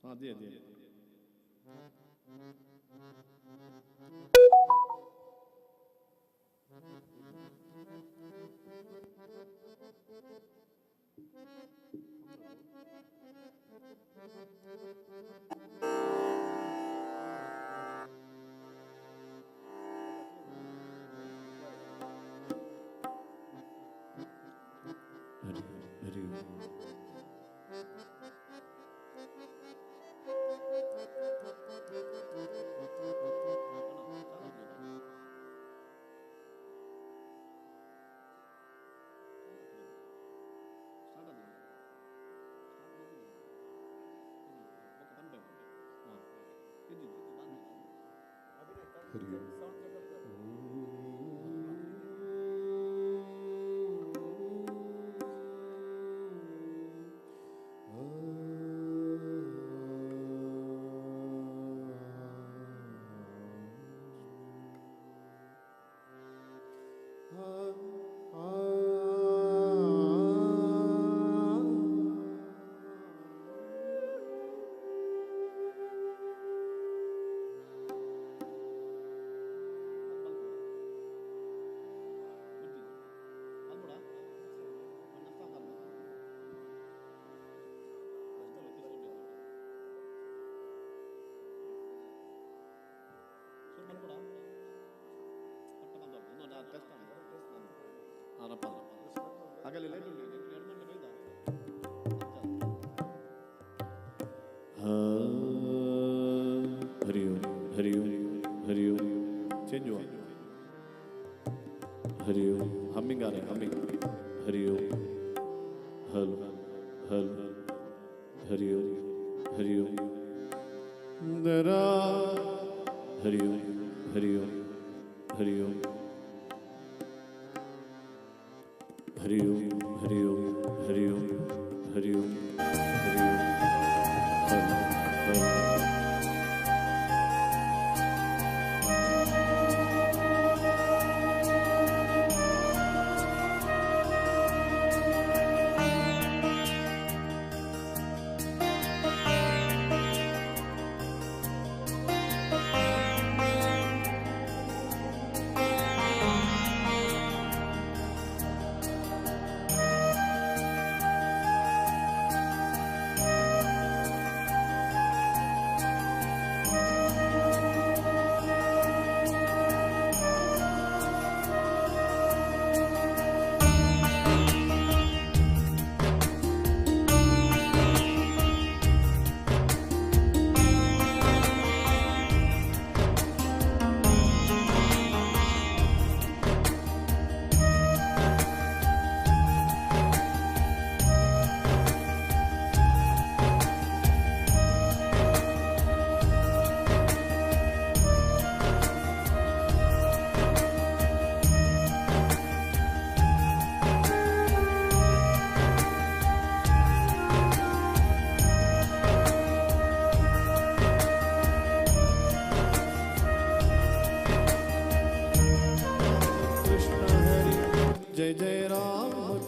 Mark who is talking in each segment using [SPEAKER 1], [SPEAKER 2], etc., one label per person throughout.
[SPEAKER 1] हाँ दिए दिए।
[SPEAKER 2] Hari Hari. Hari. Hari Om Hari Om Hari Om.
[SPEAKER 1] Change हुआ।
[SPEAKER 2] हरि ओम।
[SPEAKER 1] हमिंग आ रहा है, humming.
[SPEAKER 2] Hari Om. Hello hello. Hari Om Hari Om.
[SPEAKER 1] दरा।
[SPEAKER 2] हरि ओम हरि ओम हरि ओम हरि ओम हरि ओम हरि ओम हरि ओम हरि ओम। Hello hello.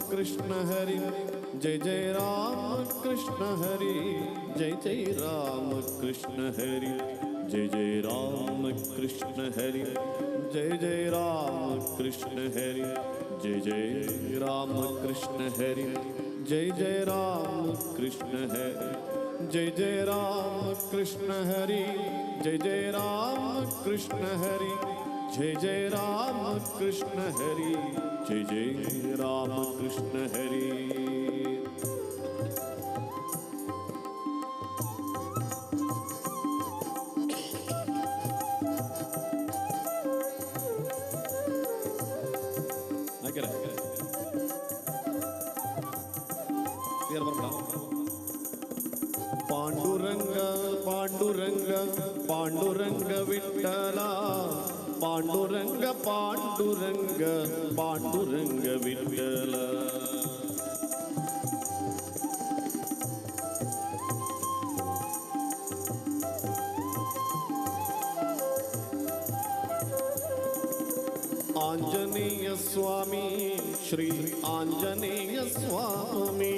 [SPEAKER 1] Krishna Hari जय जय राम कृष्ण हरि जय जय राम कृष्ण हरि जय जय राम कृष्ण हरि जय जय राम कृष्ण हरि जय जय राम कृष्ण हरि जय जय राम कृष्ण हरि जय जय राम कृष्ण हरि जय जय राम कृष्ण हरि जय जय राम कृष्ण हरि जय जय राम कृष्ण हरि जय जय राम कृष्ण हरि। पांडुरंग पांडुरंग पांडुरंग विठ्ठला ಪಾಂಡುರಂಗ ಪಾಂಡುರಂಗ ಪಾಂಡುರಂಗ ವಿಠಲ. ಆಂಜನೇಯ ಸ್ವಾಮಿ ಶ್ರೀ ಆಂಜನೇಯ ಸ್ವಾಮಿ,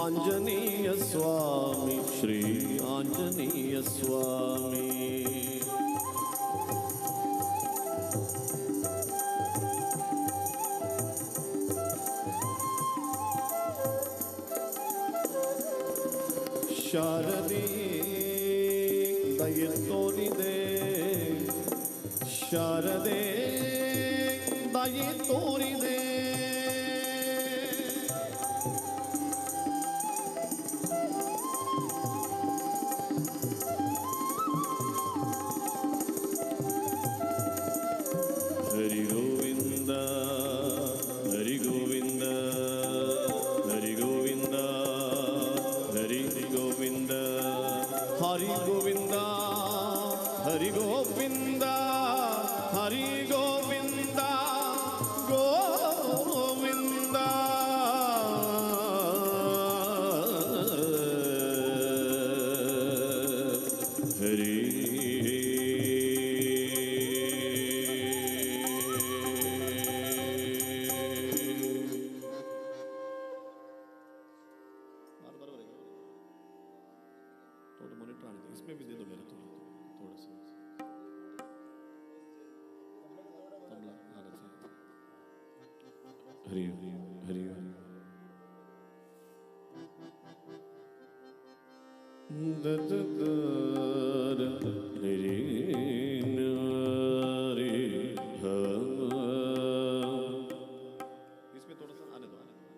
[SPEAKER 1] ಆಂಜನೇಯ ಸ್ವಾಮಿ ಶ್ರೀ ಆಂಜನೇಯ ಸ್ವಾಮಿ. ಶಾರದೆ ದಯೆ ತೋರಿದೆ, ಶಾರದೆ ದಯೆ ತೋರಿದೆ. ಹರಿ ಗೋವಿಂದ ಹರಿ ಗೋವಿಂದ ಹರಿ ಗೋವಿಂದ ಹರಿ ಗೋವಿಂದ ಹರಿ ಗೋವಿಂದ ಹರಿ ಗೋವಿಂದ ಹರಿ ಗೋವಿಂದ ಗೋವಿಂದ. ಹರಿ थोड़ा मॉनिटर आने दो, इसमें भी दे दो मेरे थोड़ा थोड़ा सा तबला आना चाहिए। हरि हरि हरि हरि। इसमें थोड़ा सा आने दो, आने दो।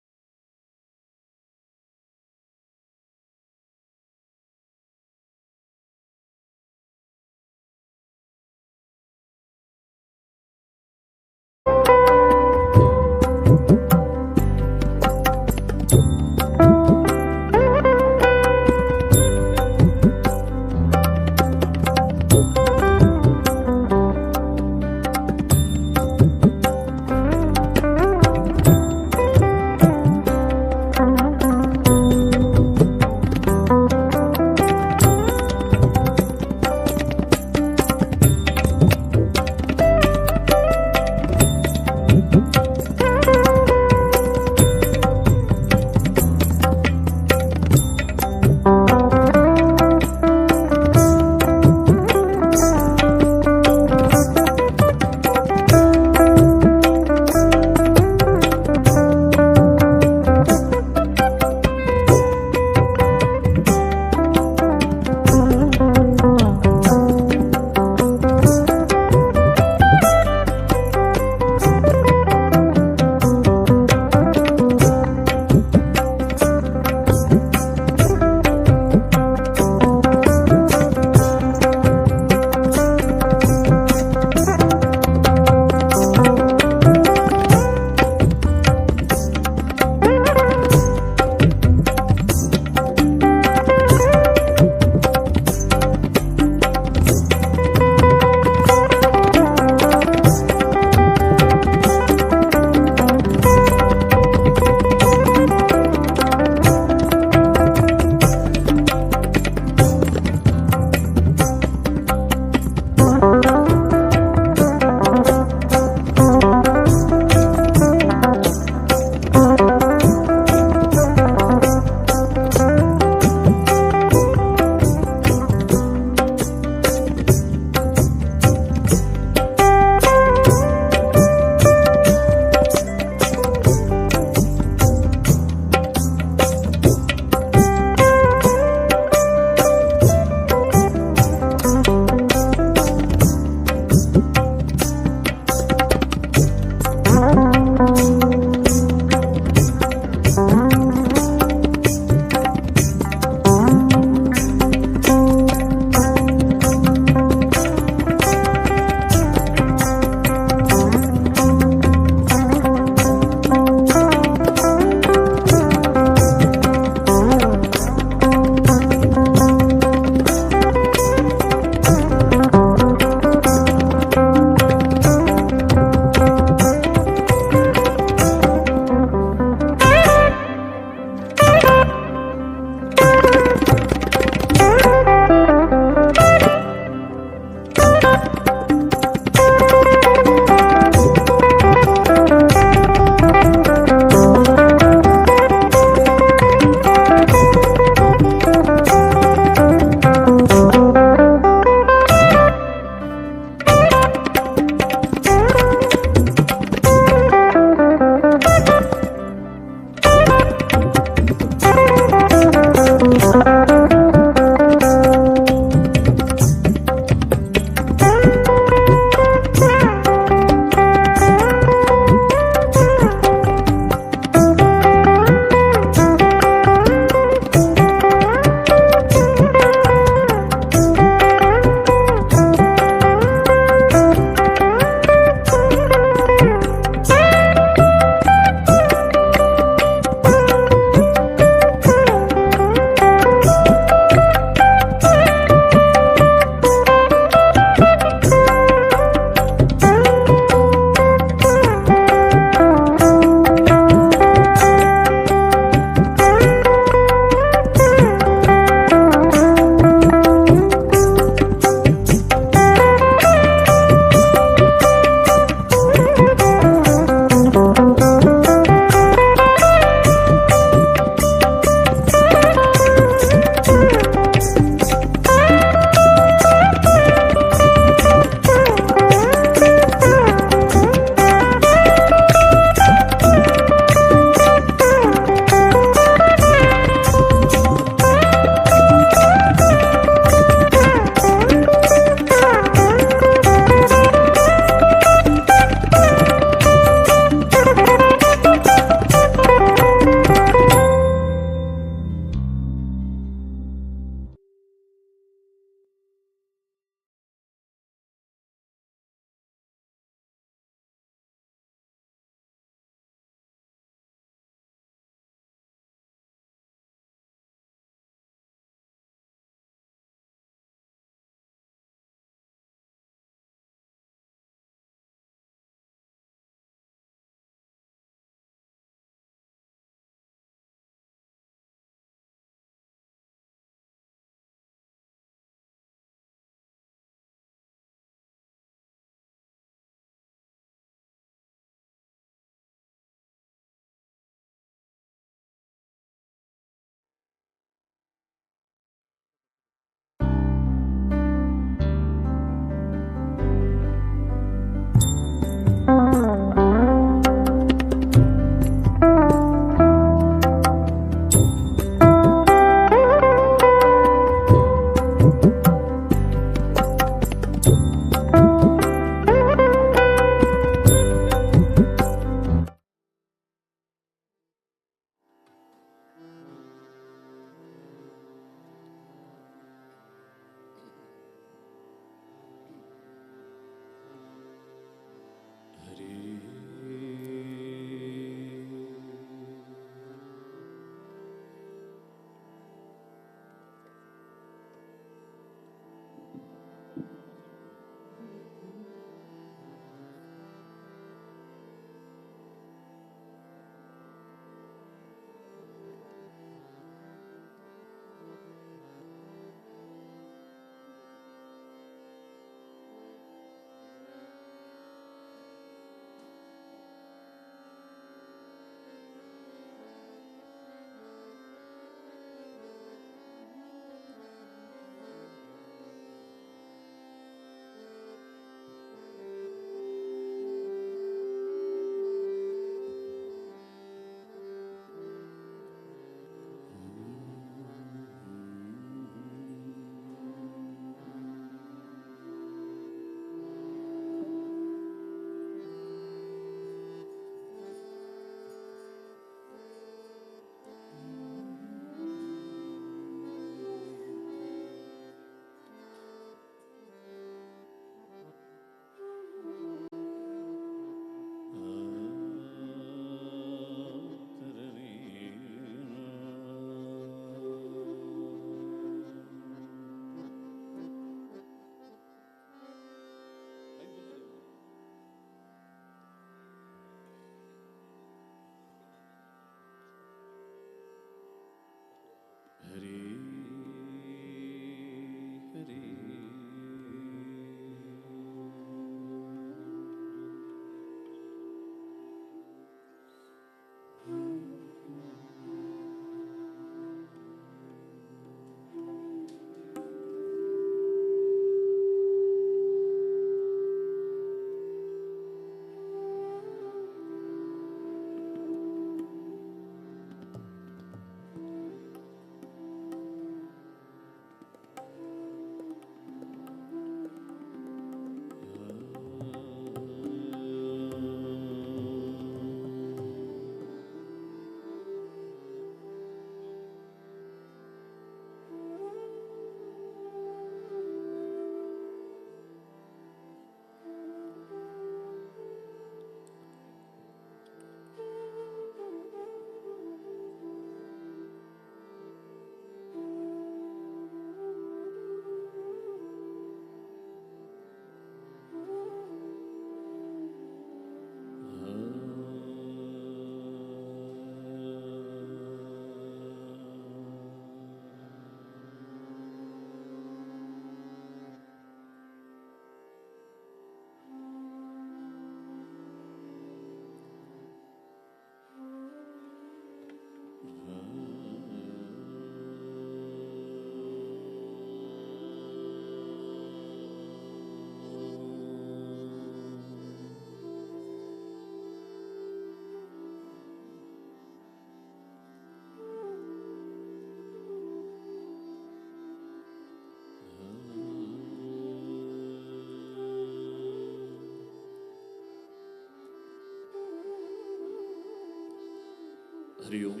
[SPEAKER 2] ಹರಿ ಓಂ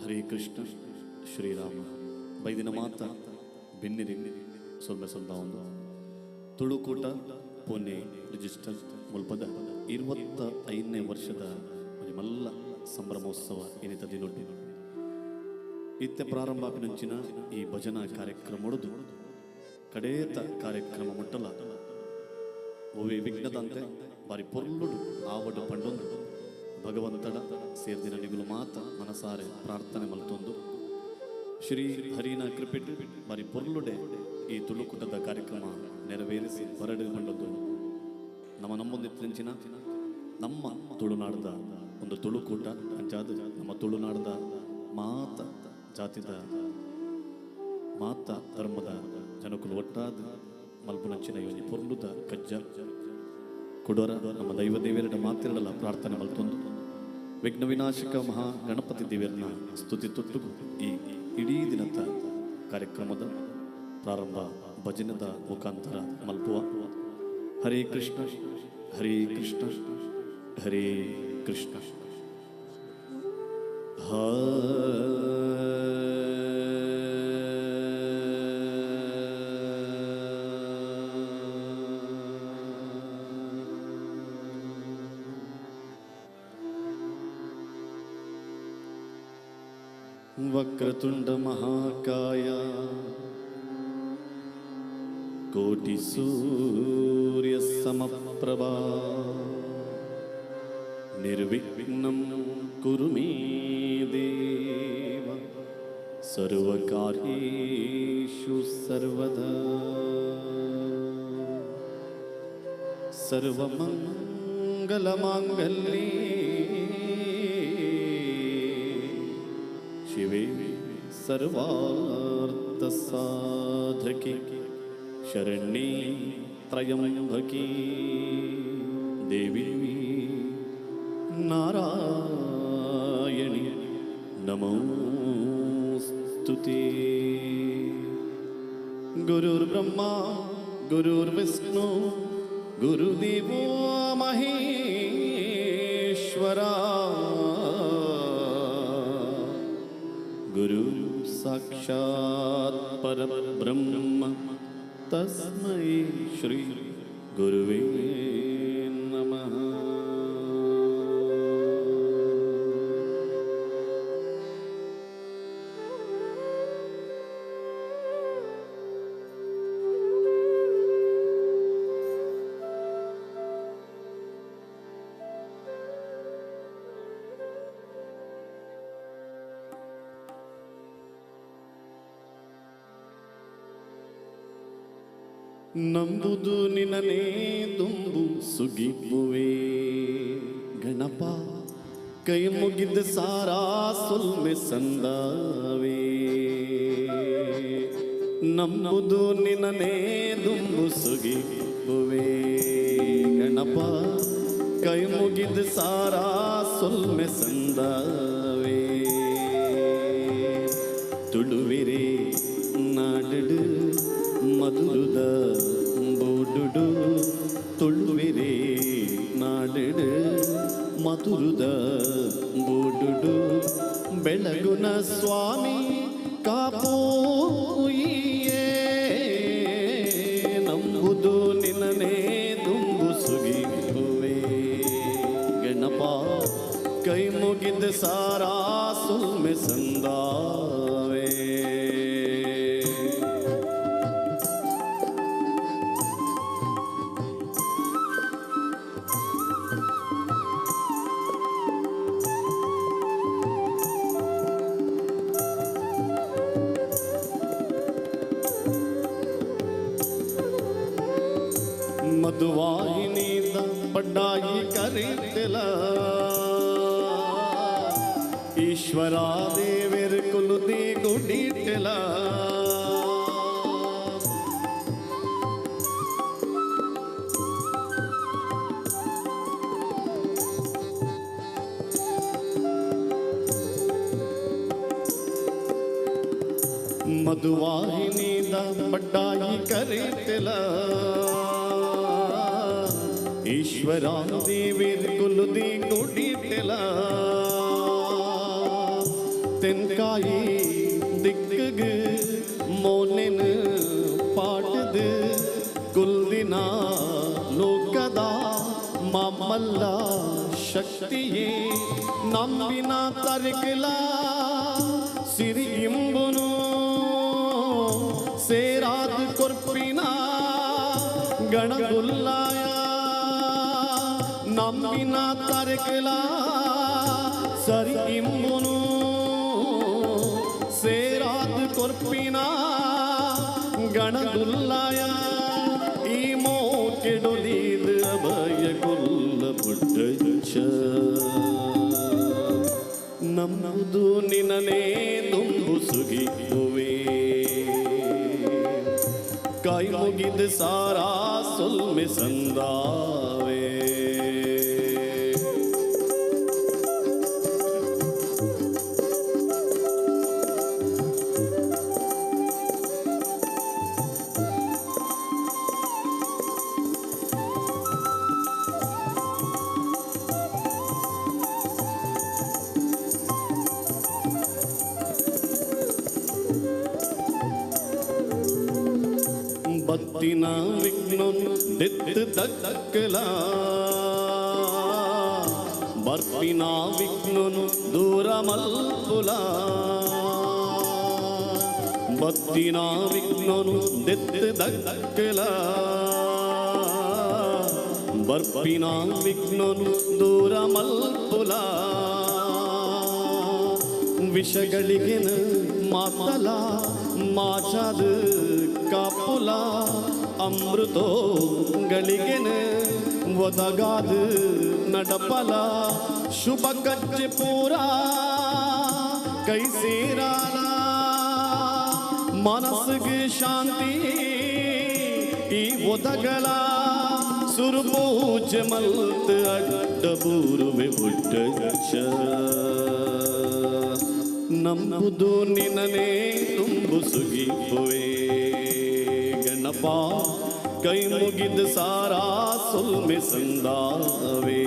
[SPEAKER 2] ಹರೇ ಕೃಷ್ಣ ಶ್ರೀರಾಮ ಬೈದಿನ ಮಾತ ಬೆನ್ನಿರಿ ಸೊಲ್ಮೆ ಸಂದಾವೊಂದು ತುಳುಕೂಟ ಪುಣೆ ರಿಜಿಸ್ಟರ್ ಮುಲ್ಪದ 25ನೇ ವರ್ಷದ ಮಲ್ಲ ಸಂಭ್ರಮೋತ್ಸವ ಏನಿತ ದಿನೊಡ್ಡಿ ಇತ್ತೆ ಪ್ರಾರಂಭ ಆಪಿನಂಚಿನ ಈ ಭಜನಾ ಕಾರ್ಯಕ್ರಮ ಹೊಡೆದು ಕಡೇತ ಕಾರ್ಯಕ್ರಮ ಮುಟ್ಟಲ ಒವೆ ವಿಘ್ನದಂತೆ ಬಾರಿ ಪೊರ್ಲುಡು ಆವಡು ಪಂಡೊಂದು ಭಗವಂತಡ ಸೇರ್ದಿನ ನಿಗುಲು ಮಾತ ಮನಸಾರೆ ಪ್ರಾರ್ಥನೆ ಮಲ್ತೊಂದು ಶ್ರೀ ಹರಿನ ಕೃಪೆಟ್ ಬಾರಿ ಪೊರ್ಲುಡೆ ಈ ತುಳುಕೂಟದ ಕಾರ್ಯಕ್ರಮ ನೆರವೇರಿಸಿ ಹೊರಡು ಪಂಡೊಂದು ನಮ್ಮ ನಮ್ಮೊಂದಿತ್ತಿನಂಚಿನ ನಮ್ಮ ತುಳುನಾಡದ ಒಂದು ತುಳುಕೂಟ ಅಂಚಾದ ನಮ್ಮ ತುಳುನಾಡದ ಮಾತ ಜಾತಿದ ಮಾತ ಧರ್ಮದ ಜನಕುಲು ಒಟ್ಟಾದ ಮಲ್ಪುನಂಚಿನ ಯೋಜನೆ ಪೊರ್ಲುದ ಕಜ್ಜ ಕೊಡೋರ ನಮ್ಮ ದೈವ ದೇವಿಯರ ಮಾತಿರಡಲ ಪ್ರಾರ್ಥನೆ ಮಲ್ತೊಂದು ವಿಘ್ನ ವಿನಾಶಕ ಮಹಾ ಗಣಪತಿ ದೇವಿಯರನ್ನ ಸ್ತುತಿ ತೊಟ್ಟುಗು ಈ ಇಡೀ ದಿನದ ಕಾರ್ಯಕ್ರಮದ ಪ್ರಾರಂಭ ಭಜನದ ಮುಖಾಂತರ ಮಲ್ಪುವ. ಹರೇ ಕೃಷ್ಣ ಹರೇ ಕೃಷ್ಣ ಹರೇ ಕೃಷ್ಣ. वक्रतुंड महाकाय कोटि सूर्य समप्रभा निर्विघ्नं कुरु मे देव सर्वकार्येषु सर्वदा सर्वमंगलमांगल्ये शिवे सर्वार्थ साधके शरण्ये त्र्यंबके देवी नारायणि नमोस्तुते। गुरुर्ब्रह्मा गुरुर्विष्णु गुरुदेवो महेश्वरा गुरु साक्षात् परब्रह्म तस्मै श्री गुरुवे नमः। ನಂಬುದು ನಿನನೇ ದುಂಬು ಸುಗಿಬ್ಬುವೆ ಗಣಪ ಕೈ ಮುಗಿದ ಸಾರಾ ಸೊಲ್ಮೆ ಸಂದಾವೆ. ನಂಬುದು ನಿನನೇ ದುಂಬು ಸುಗಿಬ್ಬುವೆ ಗಣಪ ಕೈ ಮುಗಿದ ಸಾರಾ ಸೊಲ್ಮೆ ಸಂದಾವೆ. ತುಳುವಿರೆ ನಾಡು ಮಧುರದ ಬೋಡುಡು ತುಳುವಿರೆ ನಾಡು ಮಧುರದ ಬೋಡುಡು ಬೆಳಗುನ ಸ್ವಾಮಿ ಕಾಪೋಯಿಯೇ ನಂಬುದು ನಿನನೇ ದುಂಬು ಸುಗಿಹುವೆ ಗಣಪ ಕೈ ಮುಗಿದ ಸಾರಾ ಸುಲ್ಮೆ ಸಂದಾವೆ. मधुवाहिनी दा पढ़ाई कर दिला ईश्वरा देवर कुल दी गुडी टिला। मधुवाहिनी दा पढ़ाई कर दिला ईश्वरा देवीर कुल दी गुडी तिला।
[SPEAKER 1] ತೆನ್ಕಾಯಿ ದಿಕ್ಕಗ್ ಮೋನೆನ್ ಪಾಟದು ಕುಲ್ದಿನ ಲೋಕದ ಮಾಮಲ್ಲ ಶಕ್ತಿಯೇ ನಂಬಿನ ತರಿಕಲ ಸಿರಿ ಇಂಬುನು ಸೇರಾದ ಕೊರ್ಪಿನ ಗಣಗುಲ್ಲಾಯ ನಂಬಿನ ತರಿಕಲ ಸರಿ ಇಂಬುನು ಸೇರಾದ ಕೊರ್ಪಿನ ಗಣಗುಲ್ಲಾಯ ಈ ಮೋಕೆಡೊಲೀದ ಅಭಯ ಕೊಲ್ಲ ಪುಟ್ಟಚ್ಚ ನಮ್ಮದು ನಿನನೇ ದುಂಬು ಸುಗಿಯುವೆ ಕೈ ಮುಗಿದ ಸಾರಾ ಸೊಲ್ಮೆ ಸಂದಾವೆ. ಬತ್ತಿನ ವಿಘ್ನನ್ ದಿತ್ತು ದಕ್ಕಲ ಬರ್ಪಿನ ವಿಘ್ನನು ದೂರ ಮಲ್ಪುಲ ಬತ್ತಿನ ವಿಘ್ನನು ದಿತ್ತು ದಕ್ಕಲ ಬರ್ಪಿನ ವಿಘ್ನನು ದೂರ ಮಲ್ಪುಲ ವಿಷಗಳಿಗೆನ ಮಾತಲ ಮಾಚಾದ ಕಾಪುಲ ಅಮೃತೋ ಗಳಿಗೆನ ಒದಗಾದ ನಡಪಲ ಶುಭ ಕಚ್ಚೆ ಪೂರ ಕೈ ಸೇರಾಲ ಮನಸ್ಸಿಗೆ ಶಾಂತಿ ಈ ಒದಗಲ ಸುರುಪೂಜೆ ಮಲ್ತ್ ಅಡ್ಡ ಬೂರುವೆ ಹುಟ್ಟಚ್ಚ ನಂಬುದು ನಿನನೇ ತುಂಬು ಸುಗಿಪುವೆ ಗಣಪ ಕೈ ಮುಗಿದ ಸಾರಾ ಸೊಲ್ಮೆ ಸಂದಾವೆ.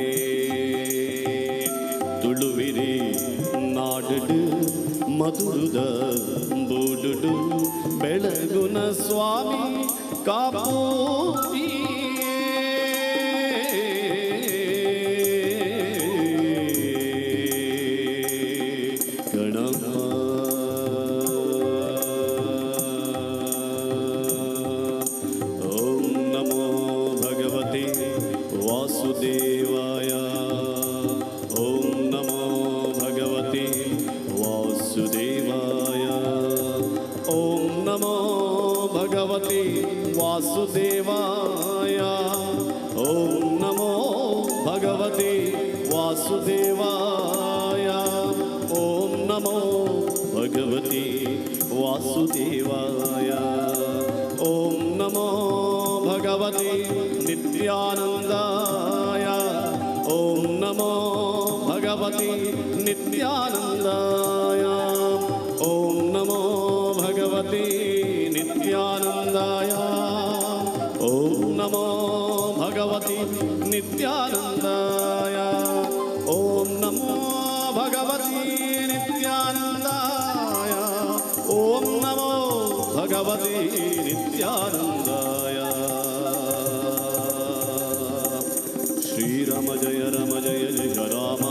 [SPEAKER 1] ತುಳುವಿರಿ ನಾಡುಡು ಮಧುರದ ಬೂಡುಡು ಬೆಳಗುನ ಸ್ವಾಮಿ ಕಾಪೂತಿ ವಾಸುದೇವಾಯ. ಓಂ ನಮೋ ಭಗವತೆ ವಾಸುದೇವಾಯ. ಓಂ ನಮೋ ಭಗವತೆ ವಾಸುದೇವಾಯ. ಓಂ ನಮೋ ಭಗವತೆ ವಾಸುದೇವಾಯ. ಓಂ ನಮೋ ಭಗವತೆ ವಾಸುದೇವಾಯ. ಓಂ ನಮೋ ಭಗವತೆ ನಿತ್ಯಾನಂದಾಯ. ಓಂ ನಮೋ ಭಗವತೆ ನಿತ್ಯಾನಂದಾಯ. ಓಂ ನಮೋ ಭಗವತೆ ನಿತ್ಯಾನಂದಾಯ. ಓಂ ನಮೋ ಭಗವತೆ ನಿತ್ಯಾನಂದಾಯ. ಓಂ ನಮೋ ಭಗವತೆ ನಿತ್ಯಾನಂದಾಯ. ಓಂ ನಮೋ ಭಗವತೆ ನಿತ್ಯಾನಂದಾಯ. ಶ್ರೀರಾಮ ಜಯ ರಾಮ ಜಯ ಜಯ ರಾಮ.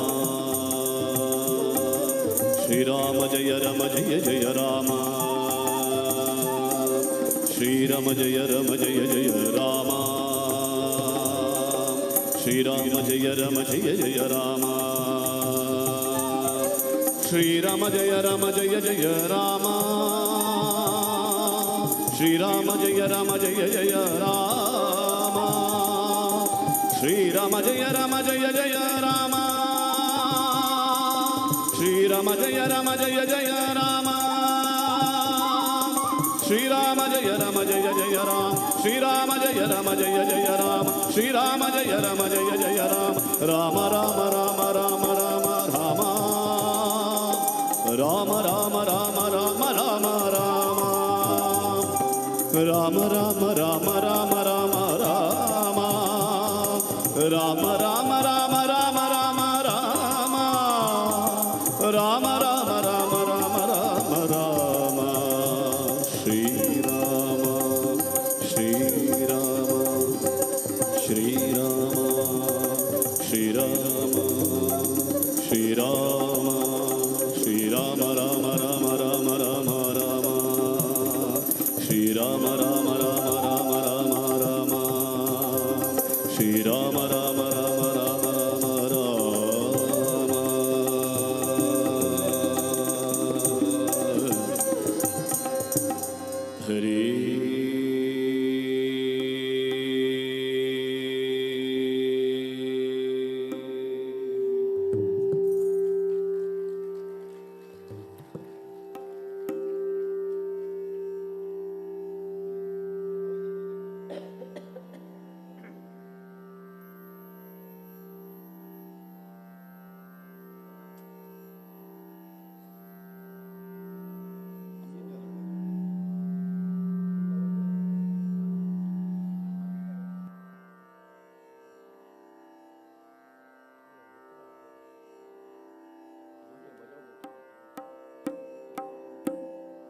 [SPEAKER 1] ಶ್ರೀರಾಮ ಜಯ ರಾಮ ಜಯ ಜಯ ರಾಮ. ಶ್ರೀರಾಮ ಜಯ ರಾಮ ಜಯ ಜಯ ರಾಮ. ಶ್ರೀರಾಮ ಜಯ ರಾಮ ಜಯ ಜಯ ರಾಮ. ಶ್ರೀರಾಮ ಜಯ ರಾಮ ಜಯ ಜಯ ರಾಮ. ಶ್ರೀರಾಮ ಜಯ ರಾಮ ಜಯ ಜಯ ರಾಮ. ಶ್ರೀರಾಮ ಜಯ ರಾಮ ಜಯ ಜಯ ರಾಮ. ಶ್ರೀರಾಮ ಜಯ ರಾಮ ಜಯ ಜಯ ರಾಮ. ಶ್ರೀರಾಮ ಜಯ ರಾಮ ಜಯ ಜಯ ರಾಮ. ಶ್ರೀರಾಮ ಜಯ ರಾಮ ಜಯ ಜಯ ರಾಮ. ಶ್ರೀರಾಮ ಜಯ ರಾಮ ಜಯ ಜಯ ರಾಮ. ರಾಮ ರಾಮ ರಾಮ ರಾಮ ರಾಮ ರಾಮ. ರಾಮ ರಾಮ ರಾಮ ರಾಮ ರಾಮ ರಾಮ. ರಾಮ ರಾಮ ರಾಮ ರಾಮ ರಾಮ ರಾಮ. ರಾಮ ರಾಮ ರಾಮ ರಾಮ ರಾಮ ರಾಮ. ರಾಮ ರಾಮ ರಾಮ ರಾಮ ಶ್ರೀರಾಮ ಶ್ರೀರಾಮ ಶ್ರೀರಾಮ ಶ್ರೀರಾಮ ಶ್ರೀರಾಮ ಶ್ರೀರಾಮ ರಾಮ ರಾಮ ರಾಮ ರಾಮ ರಾಮ ಶ್ರೀರಾಮ ರಾಮ ರಾಮ ರಾಮ ರಾಮ ರಾಮ ಶ್ರೀರಾಮ ರಾಮ ರಾಮ ರಾಮ ರಾಮ ರಾಮ ಹರಿ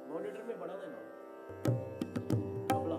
[SPEAKER 3] मॉनिटर में बढ़ा देना तबला।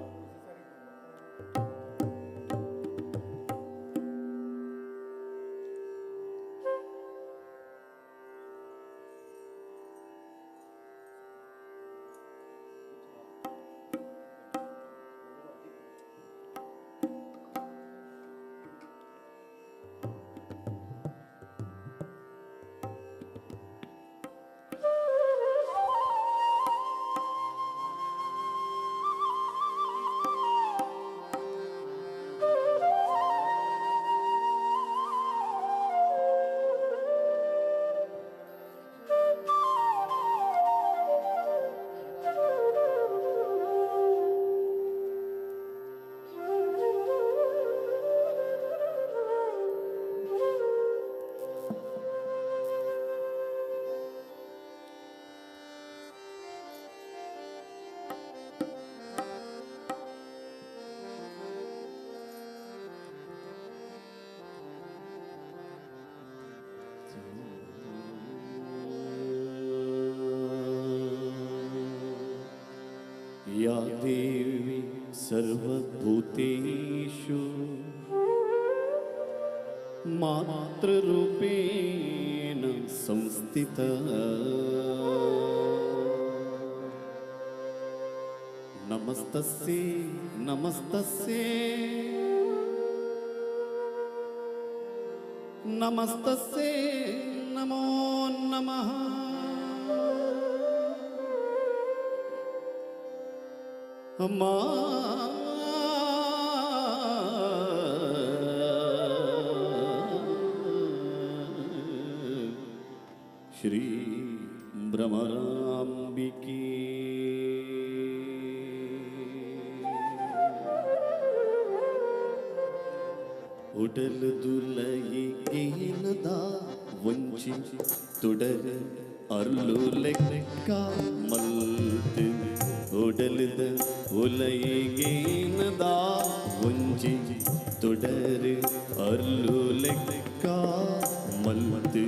[SPEAKER 1] या देवी सर्वभूतेषु मातृरूपेण संस्थिता नमस्तस्यै नमस्तस्यै नमस्तस्यै नमो नमः। अम्मा श्री भ्रमराम्बिके उडल दुलई ಏನದ ವಂಚಿ ತುಡರ್ ಅರ್ಲು ಲೆಕ್ಕ ಮಲ್ತ್ ಉಡಲ್ದ ಉಲೈಗೇನದ ವಂಚಿ ತುಡರ್ ಅರ್ಲು ಲೆಕ್ಕ ಮಲ್ತ್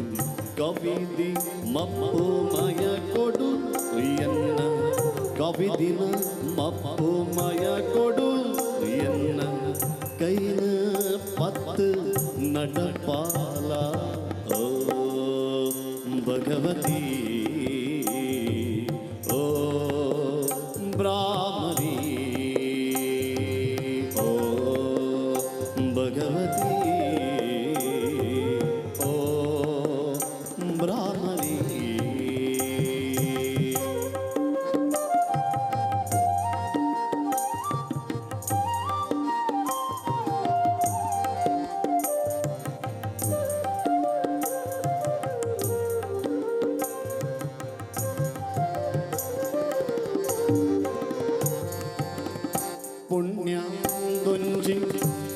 [SPEAKER 1] ಕವಿದಿ ಮಪ್ಪು ಮಯ ಕೊಡು ಎನ್ನ ಕವಿದಿನ ಮಪ್ಪು ಮಯ ಕೊಡು ಎನ್ನ ಕೈನ ಪತ್ತು ನಡಪಾಲ ಓ ಭಗವತಿ ಓ ಬ್ರಾಹ್ಮರಿ ಓ ಭಗವತಿ ಓ ಬ್ರಾಹ್ಮರಿ. ಪುಣ್ಯ ದೊಂಜಿ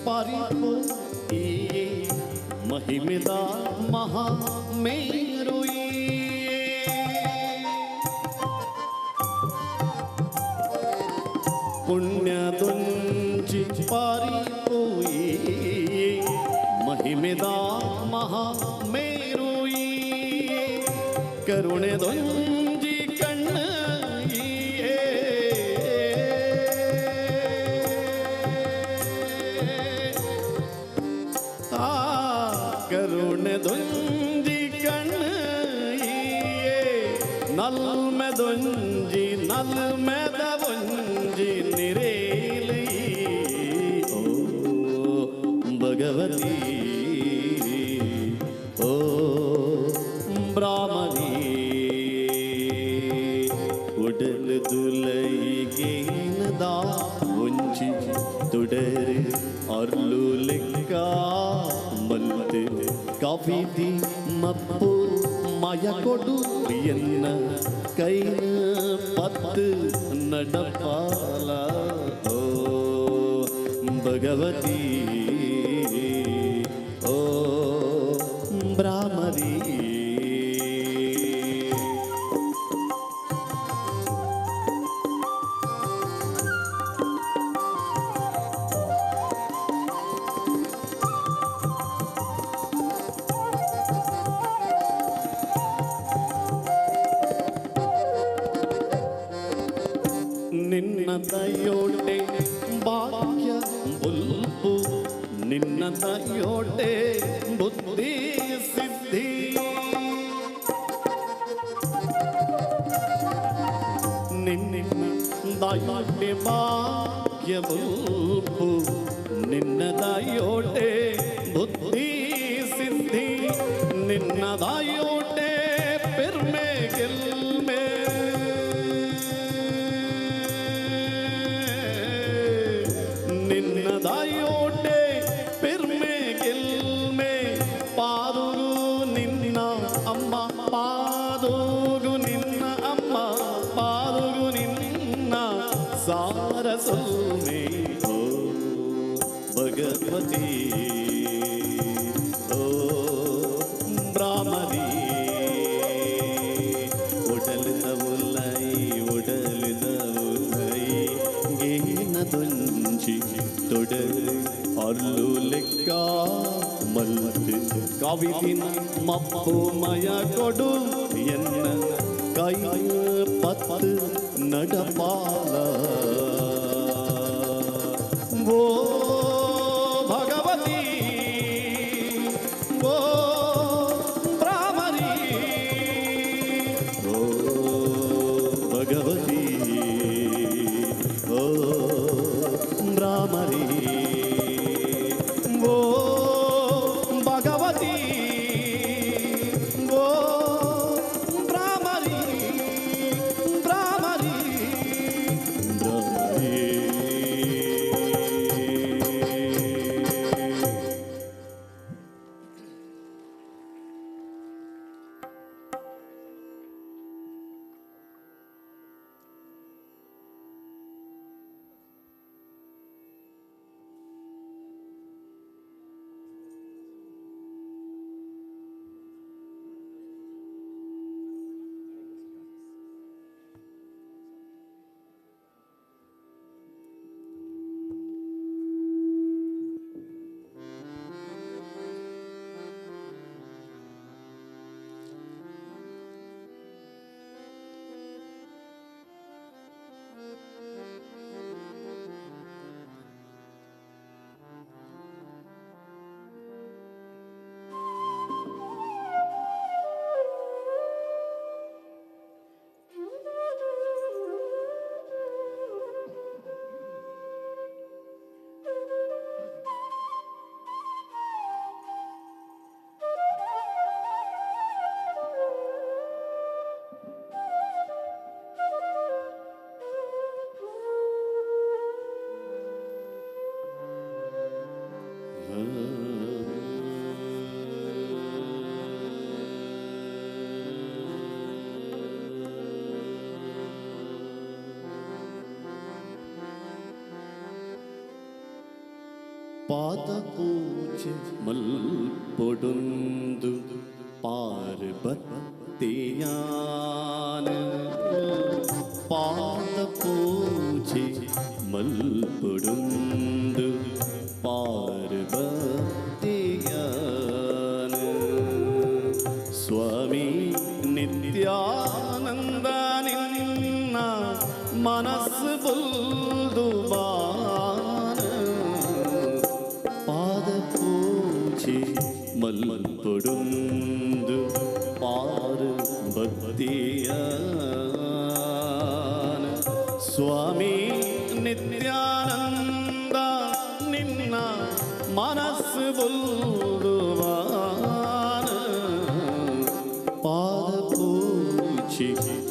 [SPEAKER 1] ಪರಿಪು ಈ ಮಹಿಮೆದ ಮಹಾ ಮೇರು ಪುಣ್ಯದೊಂಜಿ ಪರಿಪು ಈ ಮಹಿಮೆದ ಮಹಾ ಮೇರು ಕರುಣೆದೊಂಜಿ ಕಣ್ಣ ಈಯೇ. ಸೊಲ್ಮೆದೊಂಜಿ ನಲ್ಮೆದ ಒಂಜಿ ನಿರೇಲಿ ಓ ಭಗವತಿ ಓ ಬ್ರಾಹ್ಮಣಿ ಉಡಲ್ ದುಲೈಗೇನದ ಒಂಜಿ ತುಡರ್ ಅರ್ಲು ಲೆಕ್ಕ ಮಲ್ತ್ ಕಾಫಿ ಮಪ್ಪು ಮಾಯ ಕೊಡು ಎನ್ನ ಕೈನ ಪತ್ತು ನಡಪಾಲ ಓ ಭಗವತಿ ಓ ಬ್ರಾಹ್ಮರಿ. ನಿನ್ನ ದಯೋಟೆ ಭಾಗ್ಯ ಬುಲ್ಪು ನಿನ್ನ ದಯೋಟೆ ಬುದ್ಧಿ ಸಿದ್ಧಿ ನಿನ್ನ ದಯೋಟೆ ಭಾಗ್ಯ ಬುಲ್ಪು ನಿನ್ನ ದಯೋಟೆ ಬುದ್ಧಿ ಸಿದ್ಧಿ ನಿನ್ನ ದಯೋಟೆ ಪೆರ್ಮೆ ಗೆಲ್ಮೆ ನಿನ್ನ ದಾಯೋಟೆ ಪೆರ್ಮೆ ಗೆಲ್ಮೆ ಪಾದುಗು ನಿನ್ನ ಅಮ್ಮ ಪಾದುಗು ನಿನ್ನ ಅಮ್ಮ ಪಾದುಗು ನಿನ್ನ ಸಾರ ಸೊಲ್ಮೆ ಓ ಭಗವತಿ ಓ ಬ್ರಾಹ್ಮರಿ ಉಡಲ್ ದವುಲೈ ಉಡಲ್ ದವುಲೈ ಗೇನದೊಂಜಿ ತೊಡರ್ ಅರ್ಲು ಲೆಕ್ಕ ಮಲ್ತ್ ಕವಿದಿನ ಮಪ್ಪು ಮಯ ಕೊಡು ಎನ್ನ ಕೈ ಪತ್ತು ನಡಪಾಲ ಓ ಭಗವತಿ ಓ ಬ್ರಾಹ್ಮರಿ ಓ ಭಗವತಿ ಓ ಬ್ರಾಹ್ಮರಿ ಓ ಭಗವತಿ ಓ ಬ್ರಾಹ್ಮರಿ ಬ್ರಾಹ್ಮರಿ ಬ್ರಾಹ್ಮರಿ. ಪಾದ ಪೂಜೆ ಮಲ್ಪೊಡೊಂದು ಪಾರ್ವತಿಯಾನ ಪಾದ ಪೂಜೆ ಮಲ್ಪೊಡೊಂದು ಪಾರ್ವತಿಯಾನ ಸ್ವಾಮಿ ನಿತ್ಯಾನಂದ ನಿನ್ನ ಮನಸ್ಸು ಬುಲ್ದು ಬಾನ ಪಾದ ಪೂಜೆ ಮಲ್ಪೊಡೊಂದು ಪಾರ್ವತಿಯಾನ. ಸ್ವಾಮಿ ನಿತ್ಯಾನಂದ ನಿನ್ನ ಮನಸ್ಸು ಬುಲ್ದುವಾನ ಪಾದ ಪೂಜಿ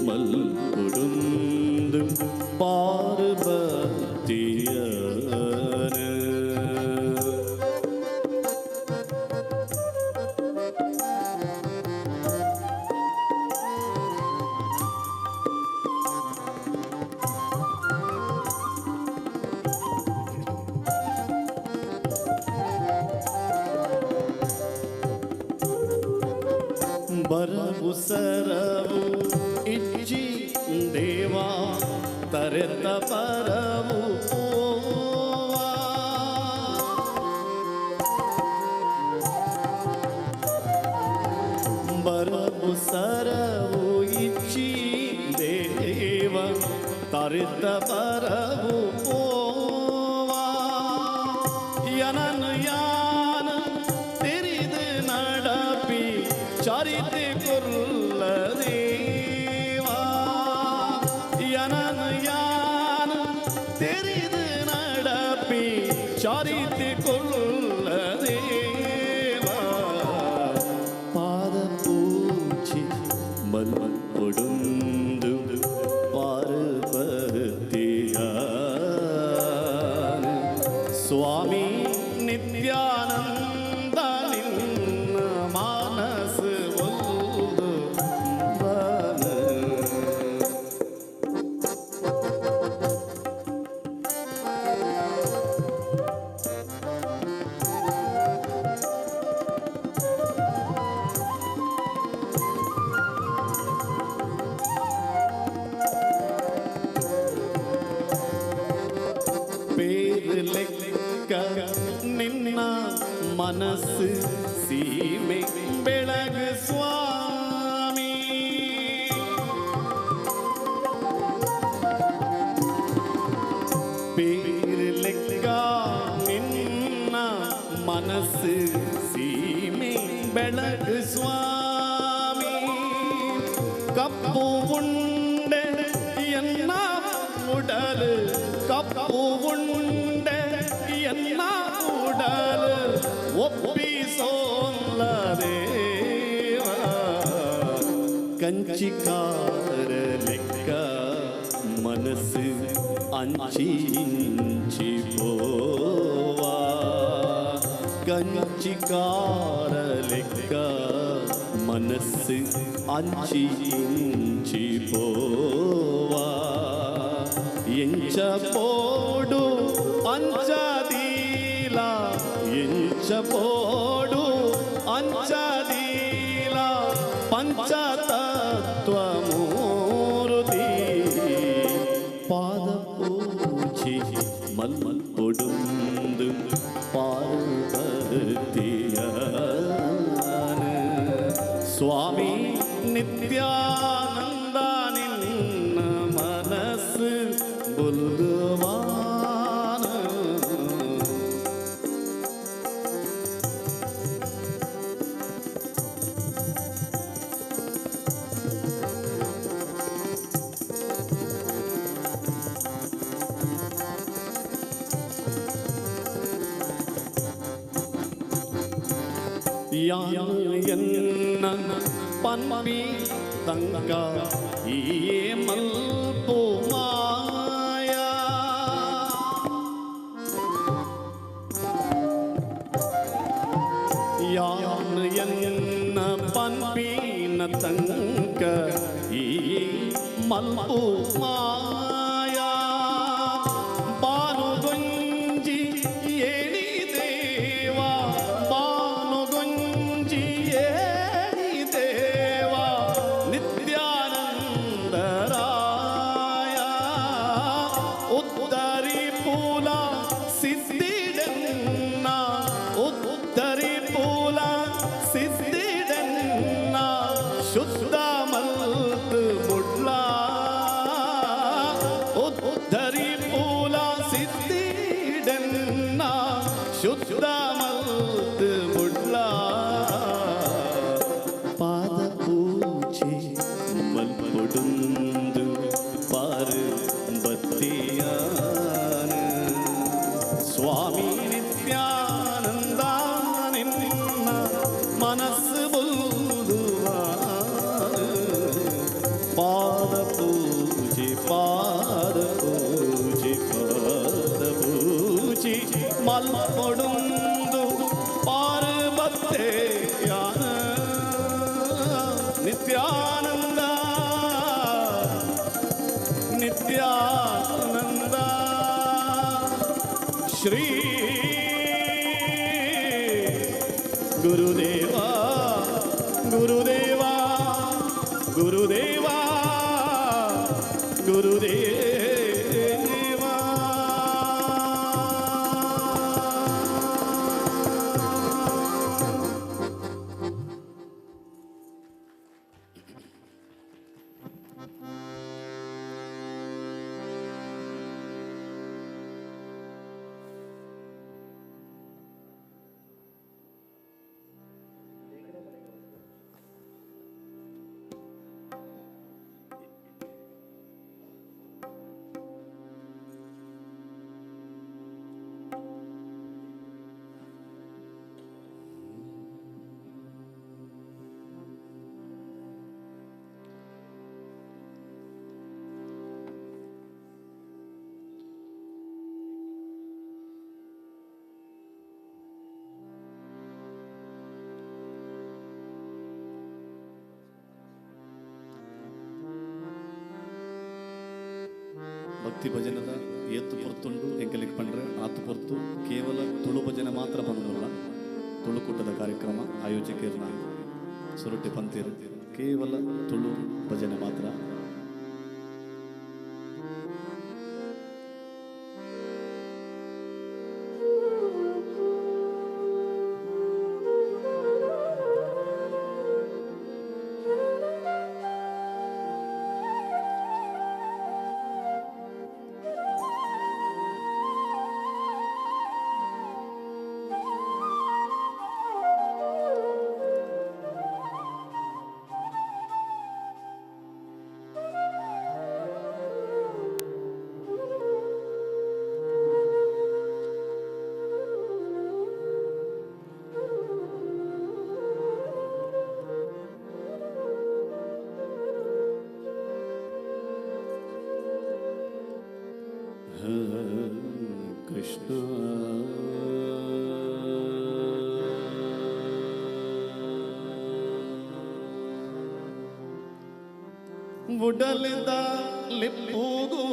[SPEAKER 1] ಮಲ್ಪುಡುಂದು ಪಾರ್ವತಿಯನ. ಬರವು ಸರವು ಇಚ್ಚಿ ದೇವಾ ತರೆತ ಪರವು ಪೋವಾ. ಬರವು ಸರವು ಇಚ್ಚಿ ದೇವ ತರೆತ ಪರವು ಪೋವಾ. ಯನನ್ ಯಾನ ತೆರಿದು நடಪಿ ಚರಿತೆ ಕೊಲ್ಲ ದೇವಾ. ಯನನ್ ಯಾನ ತೆರಿದು நடಪಿ ಚರಿತೆ ಕೊಲ್ಲ ದೇವಾ. ಪಾದ ಪೂಜಿ ಮಲ್ಪೊಡುಂದು ಪಾರ್ವತಿಯ. ಸ್ವಾಮಿ ನಿತ್ಯಾನಂದ ನಿನ್ನ ಮಾನಸ ಒಲ್ದು ಬನ. ಪೇರು ಲೆಕ್ಕ ನಿನ್ನ ಮನಸ್ಸು ಸೀಮೆ ಬೆಳಗು ಸ್ವಾಮಿ. ಪೇರು ಲೆಕ್ಕ ನಿನ್ನ ಮನಸ್ಸು ಸೀಮೆ ಬೆಳಗು ಸ್ವಾಮಿ. ಕಪ್ಪು ಉಂಡೆ ಎನ್ನ ಉಡಲು ಕಪ್ಪು ಉಂಡೆ ಎನ್ನ ಉಡಲು ಒಪ್ಪಿಸೋಲ್ಲ ದೇವ. ಕಂಚಿಕಾರ ಲೆಕ್ಕ ಮನಸ್ಸು ಅಂಚಿ ಇಂಚಿ ಪೋವಾ. ಕಂಚಿಕಾರ ಲೆಕ್ಕ ಮನಸ್ಸು ಅಂಚಿ ಇಂಚಿ ಪೋವಾ. ಎಂಚ ಪೋಡು ಅಂಚದೀಲ ಎಂಚ ಪೋಡು ಅಂಚದೀಲ ಪಂಚತತ್ವಮೂರ್ತಿ. ಪಾದ ಪೂಜಿ ಮಲ್ಪೊಡುಂದು ಪಾರ್ವತಿಯ. ಸ್ವಾಮಿ ನಿತ್ಯಾನಂದ ನಿನ್ನ ಮನಸ್ಸು ಬುಲ್ದುವಾನ. ಯಾನು ಎನ್ನ ಪನ್ಪಿ ತಂಗ ಈ ಮಲ್ಪು ಮಾಯ. ಯಾನು ಎನ್ನ ಪನ್ಪಿನ ತಂಕ ಈ ಮಲ್ಪು ಮಾಯ. ಬಾನುಗೊಂಜಿ ಏಣಿ ದೇವಾ ಬಾನುಗೊಂಜಿ ಏಣಿ ದೇವಾ ನಿತ್ಯಾನಂದರಾಯ. ಉತ್ತರಿ ಪೂಲ ಸಿದ್ಧಿಡನ್ನ ಉತ್ತರಿ ಪೂಲ ಸಿದ್ಧಿಡನ್ನ ಶುದ್ಧ ಮಲ್ತು ಬುಡ್ಲ. ಉತ್ತರಿ ಪೂಲ ಸಿದ್ಧಿಡನ್ನ ಶುದ್ಧ ಮಲ್ತು ಬುಡ್ಲ. ಪಾದ ಪೂಜೆ ಮಲ್ಪೊಡುಂದು ಪಾರ್ವತಿಯ. ಮಲ್ಪೊಡುಂದು ಪಾರ್ವತೆ ಯಾನ ನಿತ್ಯಾನಂದ ನಿತ್ಯಾನಂದ ಶ್ರೀ ಗುರುದೇವ ಗುರುದೇವ ಗುರುದೇವ ಗುರುದೇವ. ಭಕ್ತಿ ಭಜನದ ಏತ್ತು ಪೊರ್ತುಂಡು ಎಂಕಲಿಗೆ ಪಂಡ್ರೆ ಆತು ಪೊರ್ತು ಕೇವಲ ತುಳು ಭಜನೆ ಮಾತ್ರ ಬಂದಲ್ಲ. ತುಳುಕೂಟದ ಕಾರ್ಯಕ್ರಮ ಆಯೋಜಕರ್ನ ಸುರುಟಿ ಪಂತಿರು ಕೇವಲ ತುಳು ಭಜನೆ ಮಾತ್ರ. ಕೃಷ್ಣ ಉಡಲಿದ ಲಿಪ್ಪುಗು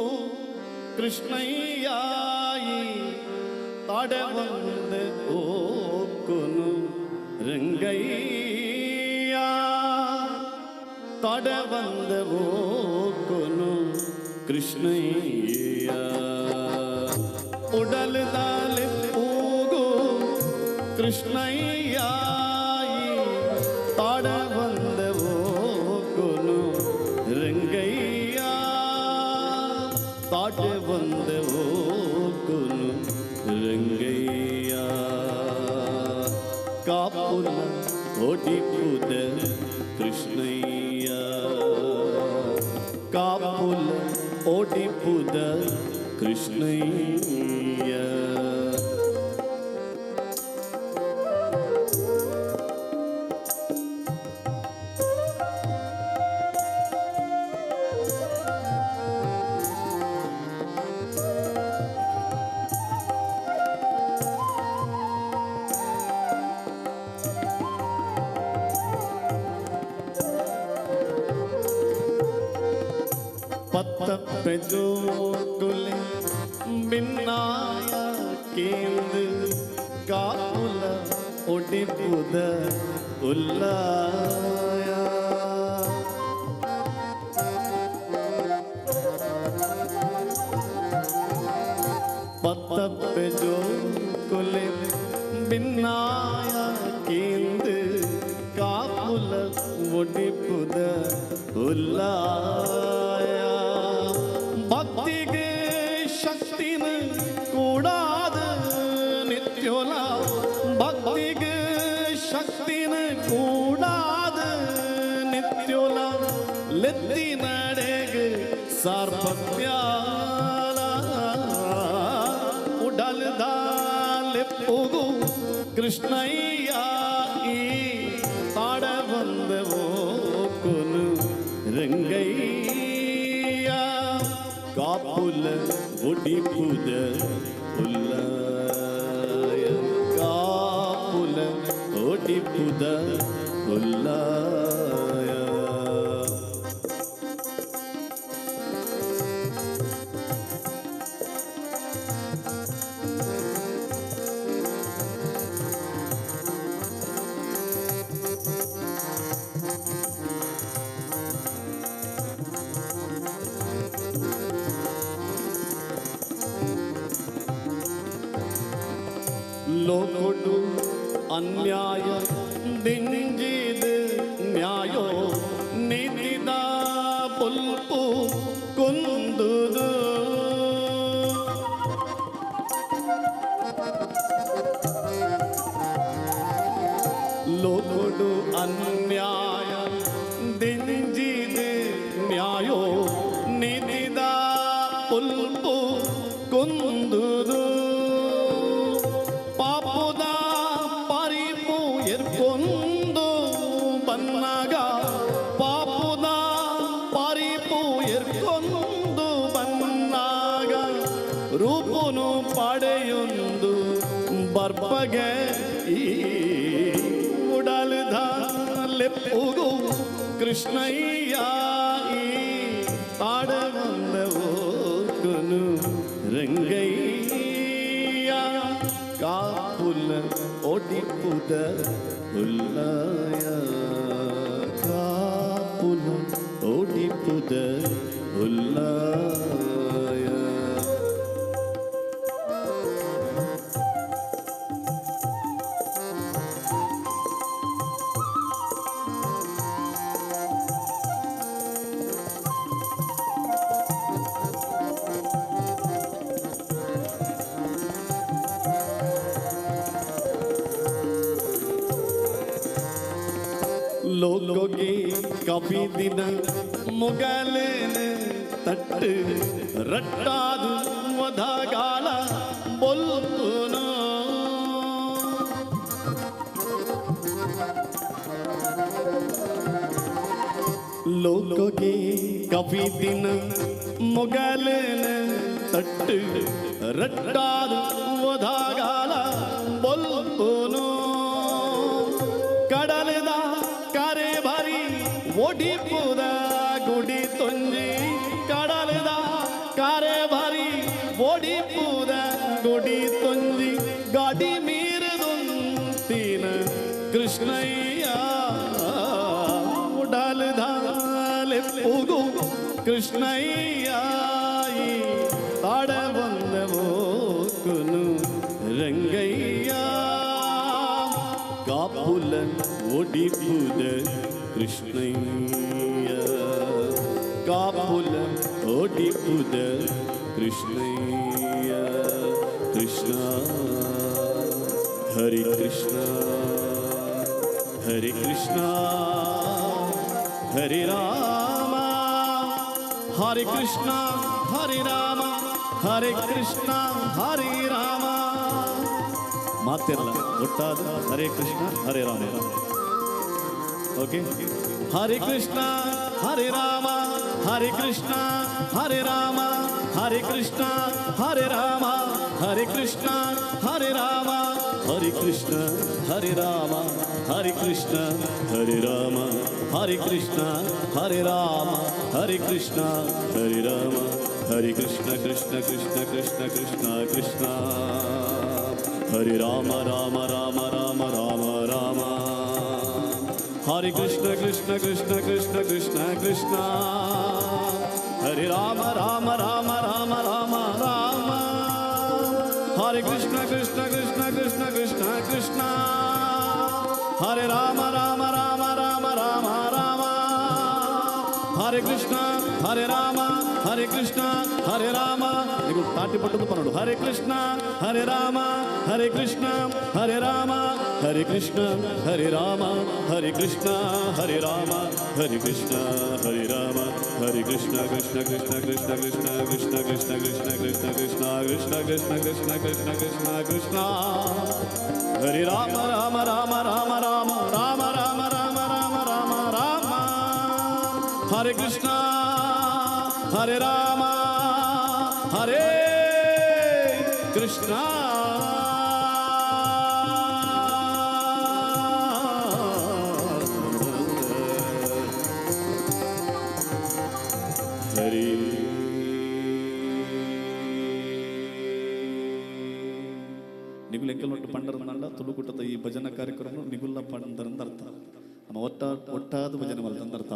[SPEAKER 1] ಕೃಷ್ಣಯ್ಯಾಯಿ ತಡೆ ಬಂದೆ ಓಕುನು ರಂಗಯ್ಯ ತಡೆ ಬಂದೆ ಓಕುನು ಕೃಷ್ಣಯ್ಯ ಉಡಲಿದ ಲಿಪ್ಪುಗು ಕೃಷ್ಣಯ್ಯಾಯಿ ತಡೆ ಬಂದೆ ಓಕುನು ರಂಗಯ್ಯ ತಾಟೆ ಬಂದೆ ಓಕುನು ರಂಗಯ್ಯ ಕಾಪುನ ಒಡಿಪುದ ಕೃಷ್ಣಯ್ಯ ಕಾಪುಲ ಒಡಿಪುದ ಕೃಷ್ಣಯ್ಯ. ಪತ್ತ ಜೋಗುಲೆ ಬಿನ್ನಾಯ ಕೇಂದ್ರ ಕಾಪುಲ ಒಡಿಪುದ ಉಲ್ಲಾಯ ಪತ್ತ ಜೋಗುಲೆ ಬಿನ್ನಾಯ ಕೇಂದ್ರ ಕಾಪುಲ ಒಡಿಪುದ ಉಲ್ಲಾಯ ಭಕ್ತಿಗೆ ಶಕ್ತಿನ ಕೂಡಾದ ನಿತ್ಯೋಲ ಭಕ್ತಿಗೆ ಶಕ್ತಿನ ಕೂಡಾದ ನಿತ್ಯೋಲ ಲೆತ್ತಿ ನಡೆಗೆ ಸಾರ್ಪತ್ಯಾಲ ಉಡಲ್ದ ಲೆಪ್ಪುಗು ಕೃಷ್ಣಯ್ಯ ಈ ತಾಡ ಬಂದವೋ ಕುನು ರಂಗಯ್ಯ ಕಾಪುಲ ಒಡಿಪುದ ಉಲ್ಲ. ಒಡಿಪುದ ಉಲ್ಲಾಯ. ಲೋಕೊಡು ಅನ್ಯಾಯ ದಿಂಜಿದ ನ್ಯಾಯೋ ನೀತಿದ ಪುಲ್ಪು ಕುಂದುದು. ಲೋಕೊಡು ಅನ್ಯಾಯ ದಿಂಜಿದ ನ್ಯಾಯೋ ನೀತಿದ ಪುಲ್ಪು ಕುಂದುದು. ಪಾಪದ ಪರಿಪು ಎರ್ಕೊಂದು ಬನ್ನಾಗ, ಪಾಪದ ಪರಿಪು ಎರ್ಕೊಂದು ಬನ್ನಾಗ, ರೂಪುನು ಪಡೆಯೊಂದು ಬರ್ಪಗೆ ಈ ಉಡಲ್ದ ಲೆಪ್ಪುಗು ಕೃಷ್ಣಯ್ಯ ಈ ತಾಡಗೊಂದ ಓಕುನು ರಂಗಯ್ಯ. ಕಾಪುಲ ಒಡಿಪುದ ಉಲ್ಲಾಯ, ಕಾಪುಲ ಒಡಿಪುದ ಉಲ್ಲಾಯ. ಲೋಕೋಗಿ ಕವಿ ದಿನ ಮುಗಲೇನ ತಟ್ಟು ರಟ್ಟಾದು ವಧಗಾಲ ಬೊಲ್ಪುನು. ಲೋಕೋಗಿ ಕವಿ ದಿನ ಮುಗಲೇನ ತಟ್ಟು ರಟ್ಟಾದು ವಧಗಾಲ ಬೊಲ್ಪುನು. ಕಡಲದ ಕರೆ ಭಾರಿ ಒಡಿಪುದ ಗುಡಿ ತೊಂಜಿ, ಕಡಲದ ಕರೆ ಭಾರಿ ಒಡಿಪುದ ಗುಡಿ ತೊಂಜಿ, ಗಾಡಿ ಮೀರದೊಂತಿನ ಕೃಷ್ಣಯ್ಯ ಉಡಲ್ದ ಲೆಪ್ಪುಗು ಕೃಷ್ಣಯ್ಯ ಈ ತಾಡ ಬಂದ ಓಕುನು ರಂಗಯ್ಯ. ಕಾಪುಲ ಒಡಿಪುದ ಕೃಷ್ಣಯ್ಯ, ಕಾಪುಲ ಒಡಿಪುದ ಕೃಷ್ಣಯ್ಯ. ಕೃಷ್ಣ ಹರಿ ಕೃಷ್ಣ ಹರಿ ಕೃಷ್ಣ ಹರಿ ರಾಮ ಹರಿ ಕೃಷ್ಣ ಹರಿ ರಾಮ ಹರಿ ಕೃಷ್ಣ ಹರಿ ರಾಮ. ಮಾತಿರಲ್ಲ ಒಟ್ಟಾದ ಹರೇ ಕೃಷ್ಣ ಹರೇ ರಾಮ. ಓಕೆ. ಹರಿ ಕೃಷ್ಣ ಹರಿ ರಾಮ ಹರಿ ಕೃಷ್ಣ ಹರಿ ರಾಮ ಹರಿ ಕೃಷ್ಣ ಹರಿ ರಾಮ ಹರಿ ಕೃಷ್ಣ ಹರಿ ರಾಮ ಹರಿ ಕೃಷ್ಣ ಹರಿ ರಾಮ ಹರಿ ಕೃಷ್ಣ ಹರಿ ರಾಮ ಹರಿ ಕೃಷ್ಣ ಹರಿ ರಾಮ ಹರಿ ಕೃಷ್ಣ ಹರಿ ರಾಮ ಹರಿ ಕೃಷ್ಣ ಕೃಷ್ಣ ಕೃಷ್ಣ ಕೃಷ್ಣ ಕೃಷ್ಣ ಕೃಷ್ಣ ಹರಿ ರಾಮ ರಾಮ ರಾಮ ರಾಮ ರಾಮ ರಾಮ ಹರಿ ಕೃಷ್ಣ ಕೃಷ್ಣ ಕೃಷ್ಣ ಕೃಷ್ಣ ಕೃಷ್ಣ ಕೃಷ್ಣ ಹರಿ ರಾಮ ರಾಮ ರಾಮ ರಾಮ ರಾಮ ರಾಮ ಹರಿ ಕೃಷ್ಣ ಕೃಷ್ಣ ಕೃಷ್ಣ ಕೃಷ್ಣ ಕೃಷ್ಣ ಕೃಷ್ಣ ಹರಿ ರಾಮ ರಾಮ ರಾಮ ರಾಮ ರಾಮ ರಾಮ ಹರಿ ಕೃಷ್ಣ ಹರಿ ರಾಮ ಹರಿ ಕೃಷ್ಣ ಹರಿ ರಾಮ. ನೀವು ತಾಟಿ ಪಟ್ಟದ್ದು ಪನ್ನೋಡು. ಹರಿ ಕೃಷ್ಣ ಹರಿ ರಾಮ ಹರಿ ಕೃಷ್ಣ ಹರಿ ರಾಮ ಹರಿ ಕೃಷ್ಣ ಹರಿ ರಾಮ ಹರಿ ಕೃಷ್ಣ ಹರಿ ರಾಮ ಹರಿ ಕೃಷ್ಣ ಹರಿ ರಾಮ ಹರಿ ಕೃಷ್ಣ ಕೃಷ್ಣ ಕೃಷ್ಣ ಕೃಷ್ಣ ಕೃಷ್ಣ ಕೃಷ್ಣ ಕೃಷ್ಣ ಕೃಷ್ಣ ಕೃಷ್ಣ ಕೃಷ್ಣ ಕೃಷ್ಣ ಕೃಷ್ಣ ಕೃಷ್ಣ ಕೃಷ್ಣ ಕೃಷ್ಣ ಕೃಷ್ಣ ಹರಿ ರಾಮ ರಾಮ ರಾಮ ರಾಮ ರಾಮ ರಾಮ ರಾಮ ರಾಮ ರಾಮ ರಾಮ ರಾಮ ಹರಿ ಕೃಷ್ಣ ಹರೇ ರಾಮ ಹರೇ ಕೃಷ್ಣ.
[SPEAKER 2] ನಿಗುಲ್ ಎಂಕಲ್ ಒಟ್ಟು ಪಂಡರಂದಂಡ ತುಳುಕೂಟದ ಈ ಭಜನಾ ಕಾರ್ಯಕ್ರಮ ನಿಗುಲ್ಲ ಪಂಡರಂದ ಅರ್ಥ. ನಮ್ಮ ಒಟ್ಟಾದ ಭಜನೆ ಮಲ್ತಂದ ಅರ್ಥ.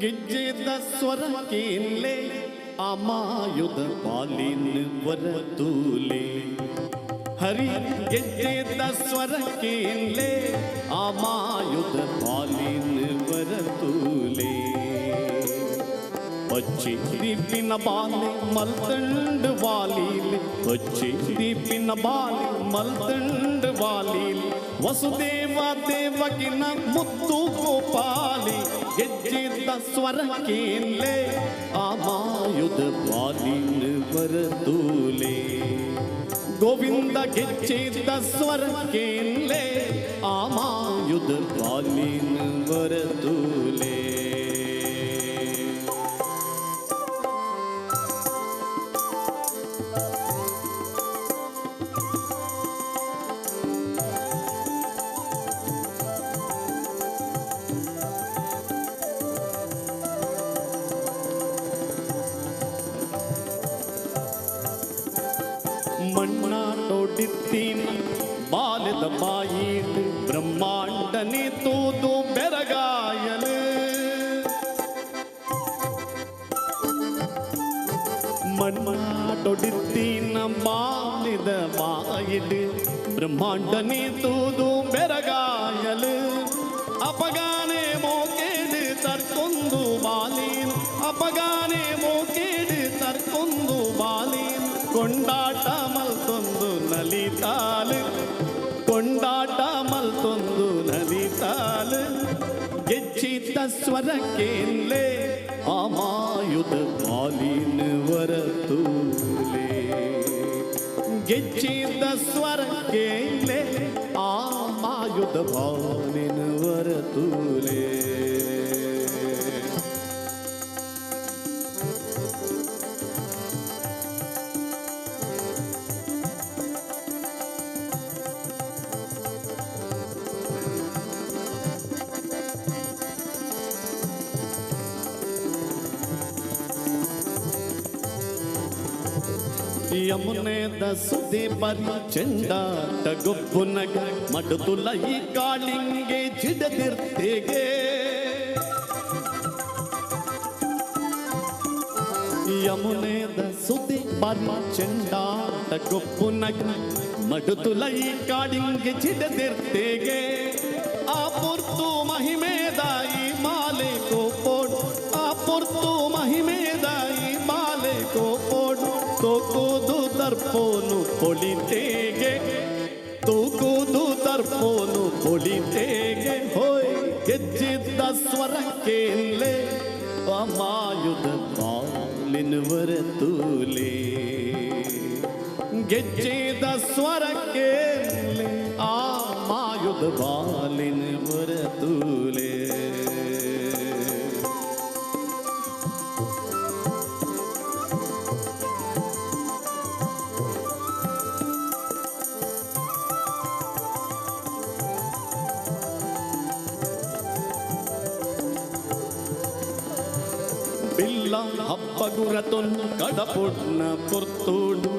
[SPEAKER 2] ಗಿಜ್ಜಿದ ಸ್ವರಕೀನ್ಲೆ ಅಮಾಯುಧ ಪಾಲಿನ್ ವರತೂಲೆ ಹರಿ ಗೆಜ್ಜೆದ ಸ್ವರಕೀನ್ಲೆ ಅಮಾಯುಧ ಪಾಲಿನ್ ವರತೂಲೆ ಪಚ್ಚಿ ದೀಪಿನ ಬಾಲೆ ಮಲ್ತಂಡ್ ವಾಲೀಲೆ ಪಚ್ಚಿ ದೀಪಿನ ಬಾಲೆ ಮಲ್ತಂಡ್ ವಾಲೀಲೆ ವಸುದೇವ ದೇವಕಿನ ಮುತ್ತು ಗೋಪಾಲಿ ಗೆಜ್ಜಿದ ಸ್ವರಕೀನ್ಲೆ ಅಮಾಯುಧ ಪಾಲಿನ್ ವರತೂಲೆ ಗೋವಿಂದ ಗೆಜ್ಜಿದ ಸ್ವರಕೀನ್ಲೆ ಅಮಾಯುಧ ಪಾಲಿನ್ ವರತೂಲೆ. ಮಣ್ಣಾಟೋಡಿತ್ತೀನ ಬಾಲ್ಯದ ಬಾಯಿಟ್ ಬ್ರಹ್ಮಾಂಡನೆ ತೂದು ಬೆರಗಾಯಲು ಮಣ್ಣಾಟೋಡಿತ್ತೀನ ಬಾಲ್ಯದ ಬಾಯಿಟ್ ಬ್ರಹ್ಮಾಂಡನೆ ತೂದು ಬೆರಗಾಯಲು ಅಪಗಾನೆ ಮೋಕೇಡು ತರ್ಕೊಂದು ಬಾಲೀನ್ ಅಪಗಾನೆ ಮೋಕೇಡು ತರ್ಕೊಂದು ಬಾಲೀನ್ ಕೊಂಡಾಟ ಮಲ್ತೊಂದು ನಲಿತಾಲು ಕೊಂಡಾಟ ಮಲ್ತೊಂದು ನಲಿತಾಲು ಗೆಜ್ಜಿದ ಸ್ವರಕೇನ್ಲೆ ಅಮಾಯುಧ ಪಾಲಿನ ವರತೂಲೆ ಗೆಜ್ಜಿದ ಸ್ವರಕೇನ್ಲೆ ಅಮಾಯುಧ ಪಾಲಿನ ವರತೂಲೆ. ಯಮುನೆ ಸುದೆ ಬರಿ ಚೆಂಡಾಟ ಗೊಬ್ಬುನಗ ಮಡುತುಲ ಈ ಕಾಳಿಂಗೆ ಜಿಡದಿರ್ತೇಗೆ ಯಮುನೆ ಸುದೆ ಬರಿ ಚೆಂಡಾಟ ಗೊಬ್ಬುನಗ ಮಡುತುಲ ಈ ಕಾಳಿಂಗೆ ಜಿಡದಿರ್ತೇಗೆ ಆ ಪುರ್ತು ಮಹಿಮೆದಾಯಿ ಮಾಲೆ ಕೋಪೋಡ್ ಆ ಪುರ್ತು ಮಹಿಮೆದಾಯಿ ಮಾಲೆ ಕೋಪೋಡ್ ತೂಕುದು ದರ್ಪೋನು ಪೊಳಿತೇಗೆ ತೂಕುದು ದರ್ಪೋನು ಪೊಳಿತೇಗೆ ಹೋಯ್ ಗೆಜ್ಜಿದ್ದ ಸ್ವರಕೇನ್ಲೆ ಅಮಾಯುಧ ಬಾಲಿನ ವರತೂಲೆ ಗೆಜ್ಜಿದ ಸ್ವರಕೇನ್ಲೆ ಆ ಮಾಯುಧ ಬಾಲಿನ ವರತೂಲೆ.
[SPEAKER 1] ಬಿಲ್ಲ ಹಬ್ಬಗುರತೊನ್ ಕಡಪೊಡ್ನ ಪೊರ್ತೋಡು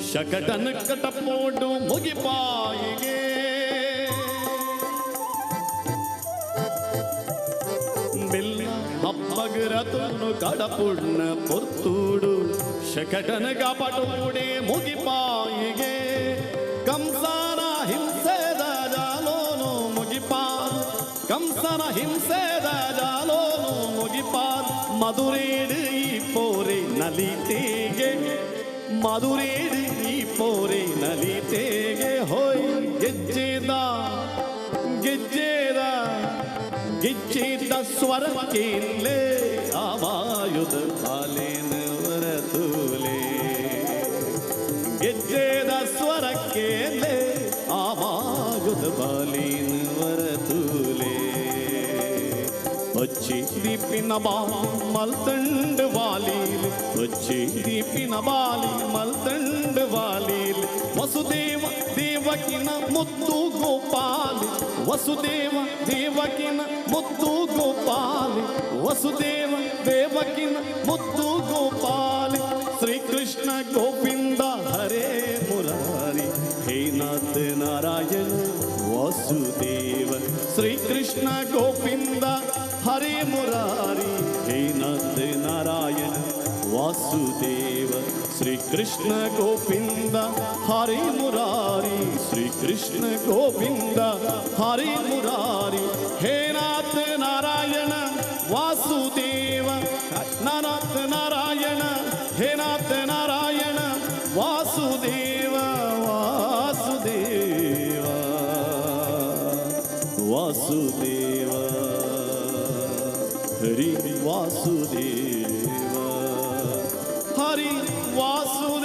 [SPEAKER 1] ಶಕಟನ ಕಟಪೋಡು ಮುಗಿಪಾಯಿಗೆ ಬಿಲ್ಲ ಹಬ್ಬಗುರತೊನ್ನು ಕಡಪೊಡ್ನ ಪೊರ್ತೋಡು ಶಕಟನ ಕಪಟೋಡೆ ಮುಗಿಪಾಯಿಗೆ ಕಂಸನ ಹಿಂಸೆದ ಜಾಲೋನು ಮುಗಿಪಾರ್ ಕಂಸನ ಹಿಂಸೆದ ಜಾಲೋನು ಮುಗಿಪಾರ್ ಮಧುರೇಡು ಈ ಪೋರೆ ನಲಿತೇಗೆ ಮಧುರೇಡು ಈ ಪೋರೆ ನಲಿತೇಗೆ ಹೋಯ್ ಗೆಜ್ಜೆದ ಗೆಜ್ಜೆದ ಗೆಜ್ಜೆದ ಸ್ವರಕ್ಕೇನ್ಲೇ ಆವಾಯುಧ ಬಾಲೇನ ವರತೂಲೆ ಗೆಜ್ಜೆದ ಸ್ವರಕ್ಕೇನ್ಲೇ ಆವಾಯುಧ ಬಾಲೇನ ವರತೂಲೆ వచ్చి దీపిన బాలి మల్తండ్ వాలీల్ వచ్చి దీపిన బాలి మల్తండ్ వాలీల్ వసుదేవ దేవకిన ముద్దు గోపాలి వసుదేవ దేవకిన ముద్దు గోపాలి వసుదేవ దేవకిన ముద్దు గోపాలి శ్రీకృష్ణ గోవింద హరే మురారి హే నాథ నారాయణ వాసుదేవ శ్రీకృష్ణ గోవింద హరే మురారి హే నాథ నారాయణ వాసుదేవ శ్రీకృష్ణ గోవింద హరే మురారి శ్రీకృష్ణ గోవింద హరే మురారి హే నాథ నారాయణ వాసుదేవ నానాథ నారాయణ హే నాథ నారాయణ వాసుదేవ వాసుదేవ వాసుదేవ హరి వాసుదేవ హరి వాసుదేవ.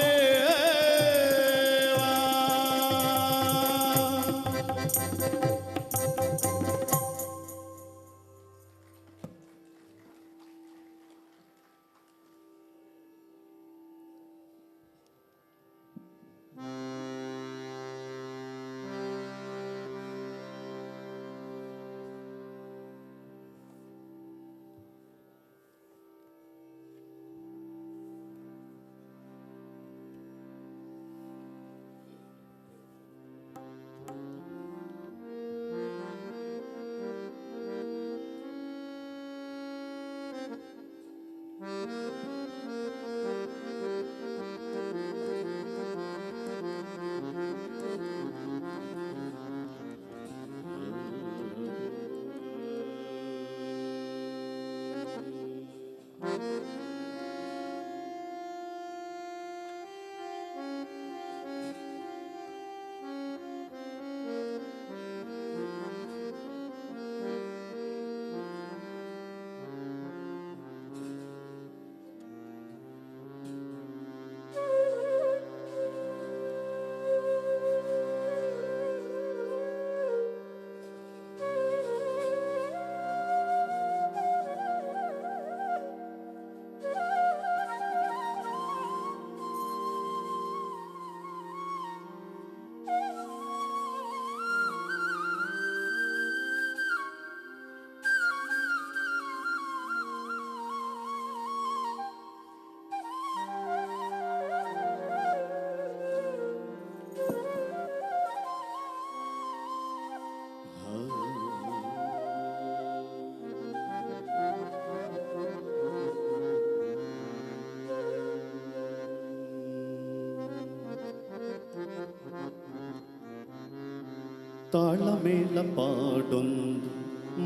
[SPEAKER 1] ತಾಳಮೇಳ ಪಾಡೊಂದು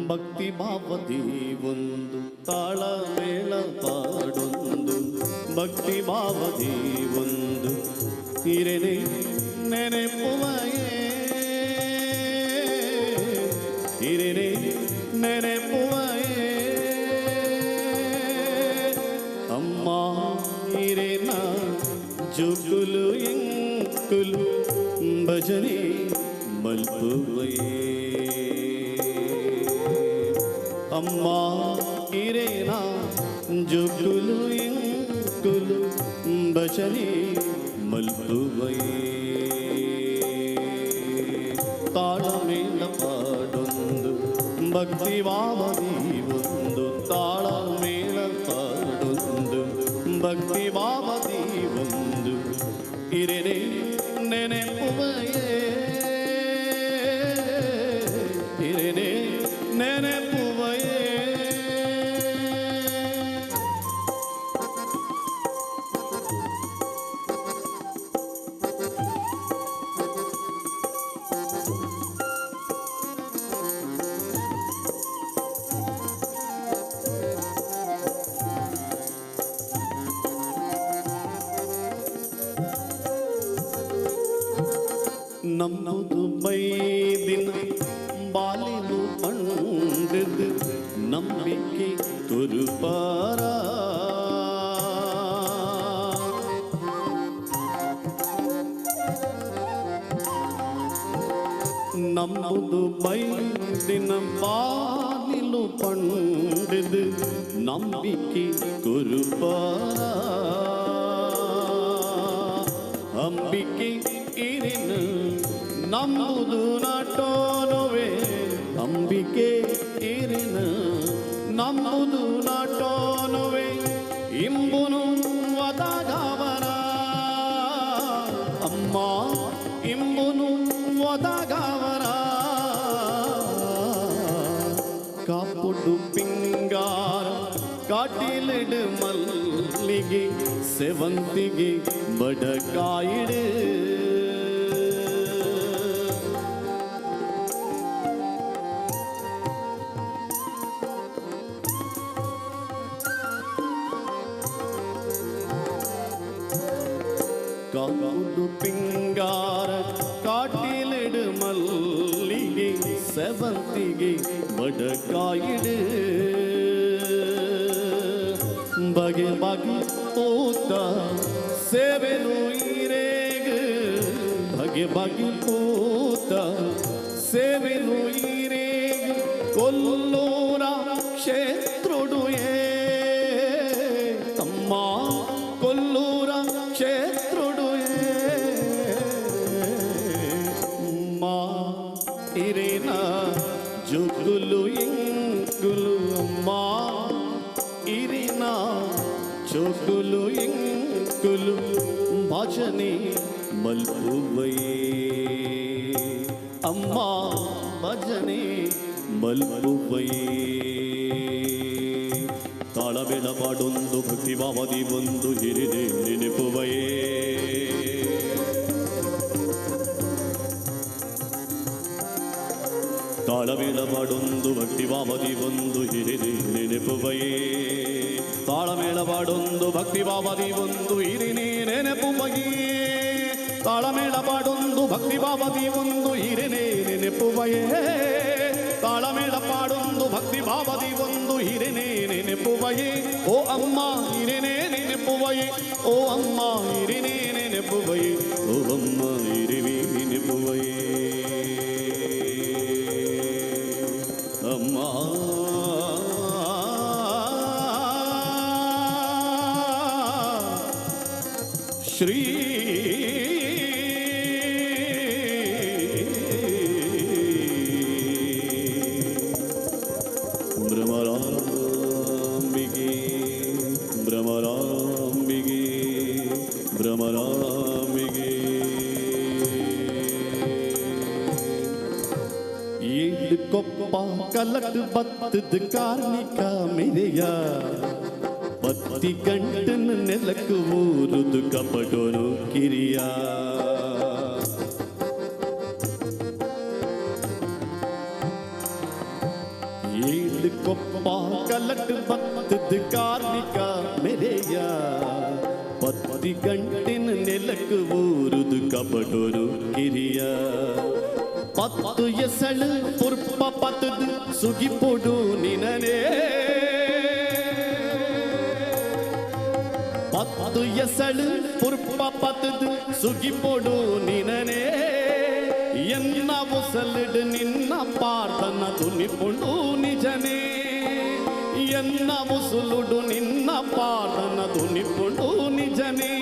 [SPEAKER 1] ಭಕ್ತಿ ಭಾವದೀವೊಂದು ತಾಳಮೇಳ ಪಾಡೊಂದು ಭಕ್ತಿ ಭಾವದೀವೊಂದು ಹಿರೆನೆ ನೆನೆಪುವಯೇ ಹಿರೆನೆ ನೆನೆಪುವಯೇ ಅಮ್ಮ ಹಿರೇನ ಜುಗುಲು ಎಂಕುಲು ಭಜನೆ ಮಲ್ಪುವಯೇ ಅಮ್ಮ ಹಿರೇನ ಜುಗುಲು ಎಂಕುಲು ಭಜನೆ ಮಲ್ಪುವಯೇ ತಾಳಮೇಳ ಪಾಡೊಂದು ಭಕ್ತಿ ಭಾವದೀವೊಂದು ತಾಳಮೇಳ ಪಾಡೊಂದು ಭಕ್ತಿ ಭಾವದಿ ಒಂದು ಇರೆನೆ ನೆನೆಪುವಯೇ ಇರೆನೆ ನೆನೆಪುವಯೇ. ನಮ್ಮದು ಬೈದಿನ ಬಾಲಿಲು ಪಂಡದು ನಂಬಿಕೆ ತುರುಪಾರ ನಮ್ಮದು ಬೈದಿನ ಬಾಲಿಲು ಪಂಡದು ನಂಬಿಕೆ ತುರುಪಾರ ಅಂಬಿಕೆ ಇರಿನ ನಂಬುದು ನಾಟೋನುವೆ ಅಂಬಿಕೆ ಇರಿನ ನಂಬುದು ನಾಟೋನುವೆ ಇಂಬುನು ಒದಗವರ ಅಮ್ಮ ಇಂಬುನು ಒದಗವರ ಕಾಪುಡು ಪಿಂಗಾರ ಕಾಟಿಲಿಡು ಮಲ್ಲಿಗೆ ಸೆವಂತಿಗೆ ಬಡಕಾಯಿಡು ಕಾಪುಡು ಪಿಂಗಾರ ಕಾಟಿಲಿಡು ಮಲ್ಲಿಗೆ ಸೆವಂತಿಗೆ ಬಡಕಾಯಿಡು ಬಗೆ ಬಗೆ ಪೂತ ಸೇವೆನು ಈರೇಗ ಬಗೆ ಬಗೆ ಪೂತ ಸೇವೆನು ಈರೇಗ ಕೊಲ್ಲೂರ ಕ್ಷೇತ್ರುಡು ಏ ತಮ್ಮ ಕೊಲ್ಲೂರ ಕ್ಷೇತ್ರುಡು ಏ ಮಾ ಇರೇನ ಜುಗುಲು ಇಂಗುಲು ಅಮ್ಮ ಇರಿನ ಚೊಗುಲು ಇಂಕುಲು ಭಜನೆ ಮಲ್ಪುವಯೇ ಅಮ್ಮ ಭಜನೆ ಮಲ್ಪುವಯೇ. ತಾಳಬೇಡ ಪಾಡೊಂದು ಭಕ್ತಿ ಭಾವದಿ ಒಂದು ಹಿರಿದೆ ನೆನಪುವಯೇ ತಾಳಮೇಳ ಪಾಡೊಂದು ಭಕ್ತಿ ಭಾವದಿ ಒಂದು ಹಿರಿದೆ ನೆನಪುವಯೇ ತಾಳಮೇಳ ಪಾಡೊಂದು ಭಕ್ತಿ ಭಾವದಿ ಒಂದು ಹಿರಿನೇ ನೆನಪುವಯೇ ತಾಳಮೇಳ ಪಾಡೊಂದು ಭಕ್ತಿ ಭಾವದಿ ಒಂದು ಹಿರಿನೇ ನೆನಪುವಯೇ ತಾಳಮೇಳ ಪಾಡೊಂದು ಭಕ್ತಿ ಭಾವದಿ ಒಂದು ಹಿರಿನೇ ನೆನಪುವಯೇ ಓ ಅಮ್ಮ ಹಿರಿನೇ ನೆನಪುವಯೇ ಓ ಅಮ್ಮ ಹಿರಿನೇ ನೆನಪುವಯೇ ಓ ಅಮ್ಮ ಹಿರಿವೇ ನೆನಪುವಯೇ ಅಮ್ಮ. ಶ್ರೀ ಭ್ರಮರಾಂಬಿಗೆ ಭ್ರಮರಾಂಬಿಗೆ ಭ್ರಮರಾಂಬಿಗೆ. ಏಳು ಕೊಪ್ಪ ಕಲಕ್ ಬತ್ತದ ಕಾರ್ಣಿಕ ಮೆರೆಯ ಪತ್ತಿ ಗಂಟನ ನೆಲಕ್ಕೆ ಊರುದು ಕಪಟೋನು ಕಿರಿಯ ಏಳು ಕೊಪ್ಪ ಕಲಕ್ ಬತ್ತದ ಕಾರ್ಣಿಕ ಮೆರೆಯ ಪತ್ತಿ ಗಂಟಿನ ನೆಲಕ್ಕೆ ಊರುದು ಕಪಟೋನು ಕಿರಿಯ ಪತ್ತು ಎಸಳು ಪುರ್ಪ ಪತ್ತದು ಸುಗಿಪೊಡು ನಿನನೇ ಪತ್ತು ಎಸಳು ಪುರ್ಪ ಪತ್ತದು ಸುಗಿಪೊಡು ನಿನನೇ ಎನ್ನ ಉಸಲಿಡು ನಿನ್ನ ಪಾರ್ಥನ ದುನಿಪುಂಡು ನಿಜನೇ ಎನ್ನ ಉಸುಲುಡು ನಿನ್ನ ಪಾರ್ಥನ ದುನಿಪುಂಡು ನಿಜನೇ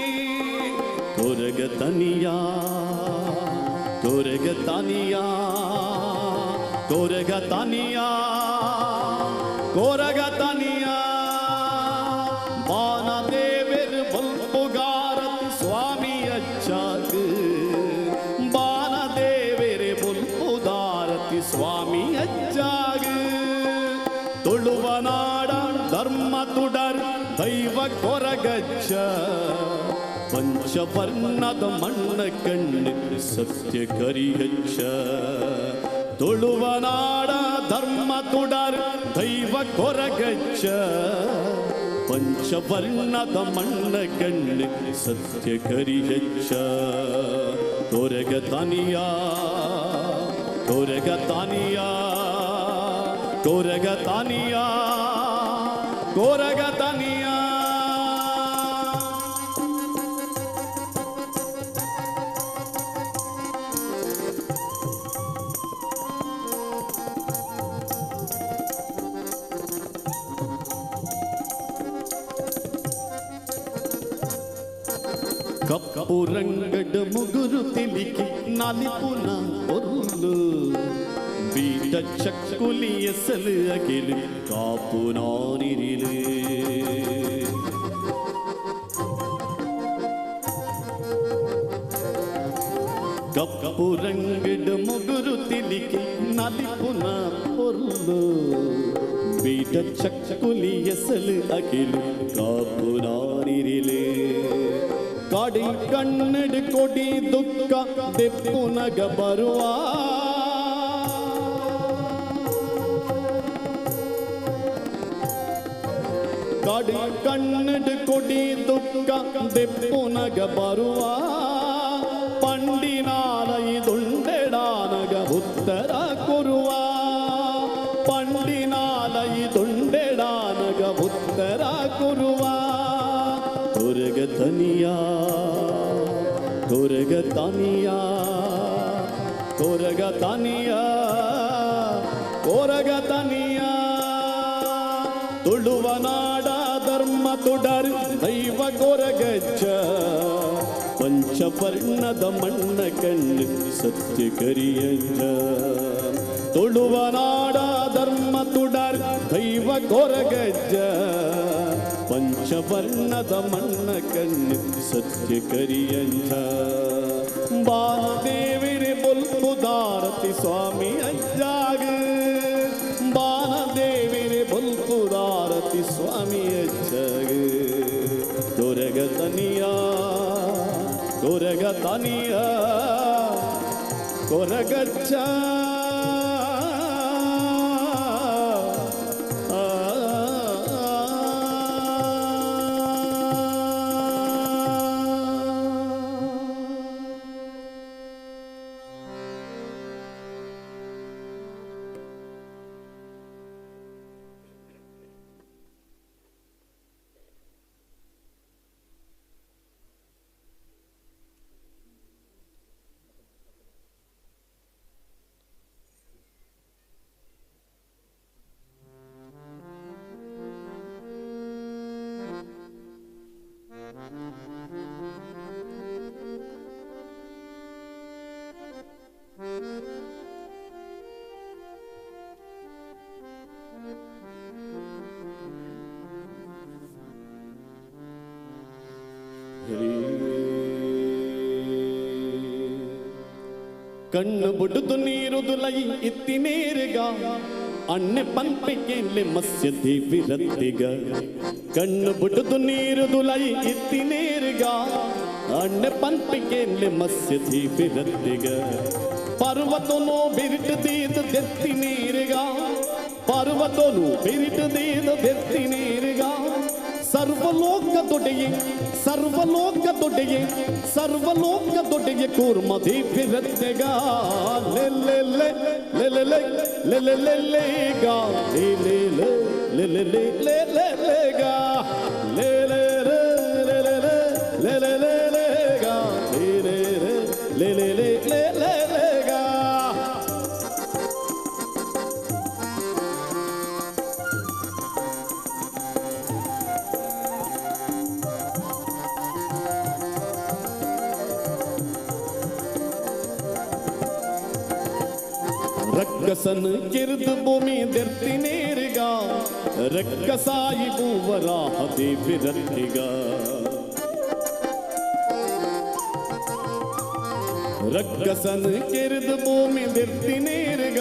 [SPEAKER 1] ಕೊರಗ ತನಿಯ ಕೊರಗ ತನಿಯ ಕೊರಗ ತನಿಯ ಕೊರಗ ತನಿಯ ಬಾನ ದೇವೆರು ಸ್ವಾಮಿ ಅಜ್ಜಾಗ ತುಳುವನಾಡ ಧರ್ಮ ತುಡರ್ ದೈವ ಕೊರಗಜ್ಜ ಪಂಚವರ್ಣದ ಮಣ್ಣ ಕಣ್ಣು ಸತ್ಯ ಕರಿಯಚ್ಚ ತುಳುವನಾಡ ಧರ್ಮ ತುಡರ್ ದೈವ ಕೊರಗಜ್ಜ ಪಂಚವರ್ಣದ ಮಣ್ಣ ಕಣ್ಣು ಸತ್ಯ ಕರಿಯಚ್ಚ ಕೊರಗ ತನಿಯ ಕೊರಗ ತನಿಯ ಕೊರಗ ತನಿಯ ಕೊರಗ ತನಿಯ. ಕಪ್ಪು ರಂಗಡ ಮುಗುರು ತಿಲಿಕಿ ನಾಲಿಪುನ ಪೊರ್ಲು ಬೀಟ ಚಕ್ಕುಲಿ ಎಸಲು ಅಗಿಲು ಕಾಪು ನಾನಿರಿಲು ಕಪ್ಪು ರಂಗಡ ಮುಗುರು ತಿಲಿಕಿ ನಾಲಿಪುನ ಪೊರ್ಲು ಬೀಟ ಚಕ್ಕುಲಿ ಎಸಲು ಅಗಿಲು ಕಾಪು ನಾನಿರಿಲು ಕಾಡಿ ಕಣ್ಣಡು ಕೊಡಿ ದುಃಖ ದೆಪ್ಪುನಗ ಬರುವ ಕಾಡಿ ಕಣ್ಣಡು ಕೊಡಿ ದುಃಖ ದೆಪ್ಪುನಗ ಬರುವ ಪಂಡಿನಾಲ ಇದೊಂಡೆಡಾನಗ ಉತ್ತರ ಕೊರುವ ಪಂಡಿನಾಲ ಇದೊಂಡೆಡಾನಗ ಉತ್ತರ ಕೊರುವ ಕೊರಗ ತನಿಯ ಕೊರಗ ತನಿಯ ಕೊರಗ ತನಿಯ ಕೊರಗ ತನಿಯ ತುಳುವನಾಡ ಧರ್ಮ ತುಡರ್ ದೈವ ಕೊರಗಜ್ಜ ಪಂಚವರ್ಣದ ಮಣ್ಣ ಕಣ್ಣು ಸತ್ಯ ಕರಿಯಜ್ಜ ತುಳುವನಾಡ ಧರ್ಮ ತುಡರ್ ದೈವ ಕೊರಗಜ್ಜ ಪಂಚವರ್ಣದ ಮಣ್ಣ ಕಣ್ಣು ಸತ್ಯ ಕರಿಯಂಜ ಬಾಲದೇವಿರಿ ಬೊಲ್ಪುದಾರತಿ ಸ್ವಾಮಿ ಅಜ್ಜಾಗ ಬಾಲದೇವಿರಿ ಬೊಲ್ಪುದಾರತಿ ಸ್ವಾಮಿ ಅಜ್ಜಾಗ ಕೊರಗ ತನಿಯ ಕೊರಗ ತನಿಯ ಕೊರಗಜ್ಜ. ಕಣ್ಣು ಬುಡುದು ನೀರುದುಲೈ ಇತ್ತಿನೇರುಗ ಅಣ್ಣೆ ಪಂಪಿಕೆಲೆ ಮತ್ಸ್ಯ ದೇವಿ ರತ್ತಿಗ ಕಣ್ಣು ಬುಡುದು ನೀರುದುಲೈ ಇತ್ತಿನೇರುಗ ಅಣ್ಣೆ ಪಂಪಿಕೆಲೆ ಮತ್ಸ್ಯ ದೇವಿ ರತ್ತಿಗ ಪರ್ವತನು ಬಿರಿಟು ದೀದ ದೆತ್ತಿ ನೀರುಗ ಪರ್ವತನು ಬಿರಿಟು ದೀದ ದೆತ್ತಿ ನೀರುಗ ಸರ್ವಲೋಕ ದೊಡೆಯೇ ಸರ್ವಲೋಕ ದೊಡೆಯೇ ಸರ್ವಲೋಕ ದೊಡೆಯೇ ಕೂರ್ಮ ದೇವಿ ರತ್ತೆಗ ಲೆ ಲೆ ಲೆ ಲೆ ಲೆ ಲೆ ಲೆ ಲೆ ಲೆ ಗ ಲೆ ಲೆ ಲೆ ಲೆ ಲೆ ಲೆ ಲೆ ಲೆ ಗ ಲೆ ಲೆ ಲೆ ಲೆ ಲೆ ಲೆ ಲೆ ಲೆ ಲೆ ಗ ಲೆ ಲೆ ಲೆ ಲೆ ಲೆ ಲೆ ಲೆ ಲೆ ಗ. ರಕ್ಕಸನ್ ಕಿರಿದು ಭೂಮಿ ದೆರ್ತಿ ನೇರಿಗ ರಕ್ಕಸಾಯಿ ಭೂವರಾಹ ದೇವಿ ರತ್ತಿಗ ರಕ್ಕಸನ್ ಕಿರಿದು ಭೂಮಿ ದೆರ್ತಿ ನೇರಿಗ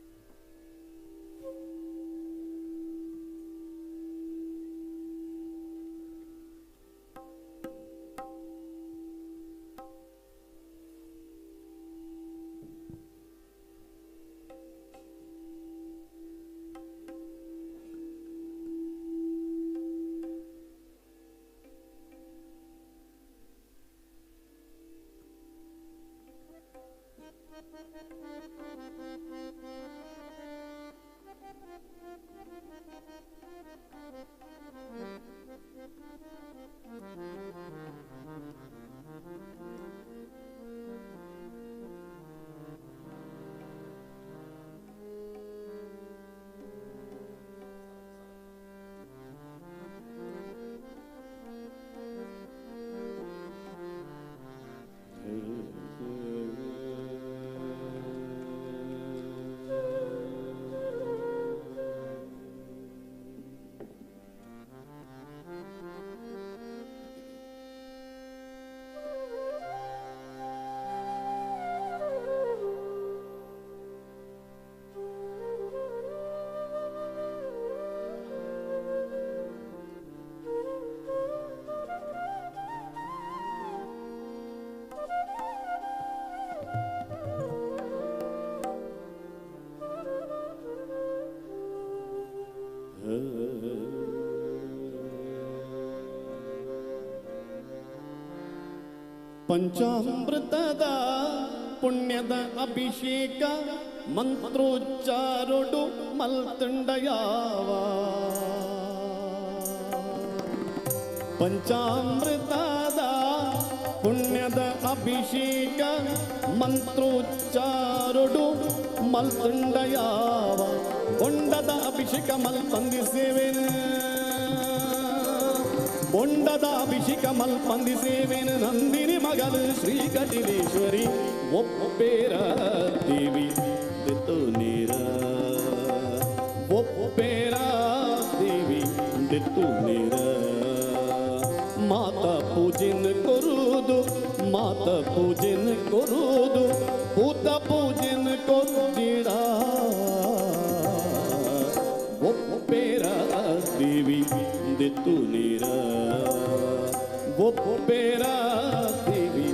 [SPEAKER 1] ಪಂಚಾಮೃತದ ಪುಣ್ಯದ ಅಭಿಷೇಕ ಮಂತ್ರೋಚ್ಚಾರೊಡು ಮಲ್ತುಂಡಯಾವ ಪಂಚಾಮೃತದ ಪುಣ್ಯದ ಅಭಿಷೇಕ ಮಂತ್ರೋಚ್ಚಾರೊಡು ಮಲ್ತುಂಡಯಾವ ಬೊಂಡದ ಅಭಿಷೇಕ ಮಲ್ಪಂದಿಸೇವೆನು ಬೊಂಡದ ಅಭಿಷೇಕ ಮಲ್ಪಂದಿಸೇವೆನು ನಂದಿನಿ ಮಗಲು ಶ್ರೀ ಕಟಿಲೇಶ್ವರಿ ಒಪ್ಪೇರ ದೇವಿ ದಿತ್ತು ನೀರ ಒಪ್ಪೇರ ದೇವಿ ದಿತ್ತು ನೀರ ಮಾತಾ ಪೂಜೆನ ಕೊರುದು ಮಾತಾ ಪೂಜೆನ ಕೊರುದು ಭೂತ ಪೂಜೆನ ಕೊರ್ಜಿಡ ಒಪ್ಪೇರ ದೇವಿ ದಿತ್ತು ನೀರ ಒಪ್ಪೇರ ದೇವಿ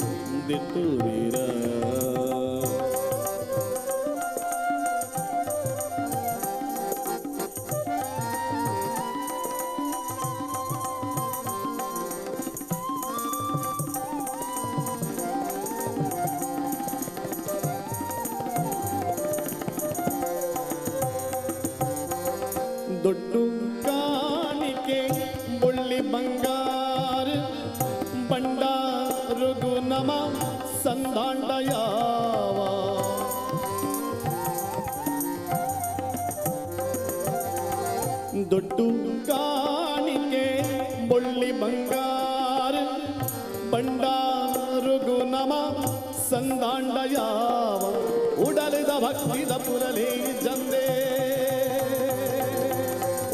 [SPEAKER 1] ದಿತ್ತು ನೀರ. ದೊಡ್ಡು ಕಾಣಿಕೆ ಬೊಳ್ಳಿ ಬಂಗಾರ ಬಂಡಾರುಗು ನಮ ಸಂದಾಂಡ ಯಾವ ದೊಡ್ಡು ಕಾಣಿಕೆ ಬೊಳ್ಳಿ ಬಂಗಾರ ಬಂಡಾರುಗು ನಮ ಸಂದಾಂಡ ಯಾವ ಉಡಲಿದ ಭಕ್ತಿದ ಪುರಲೇ ಜಂದೇ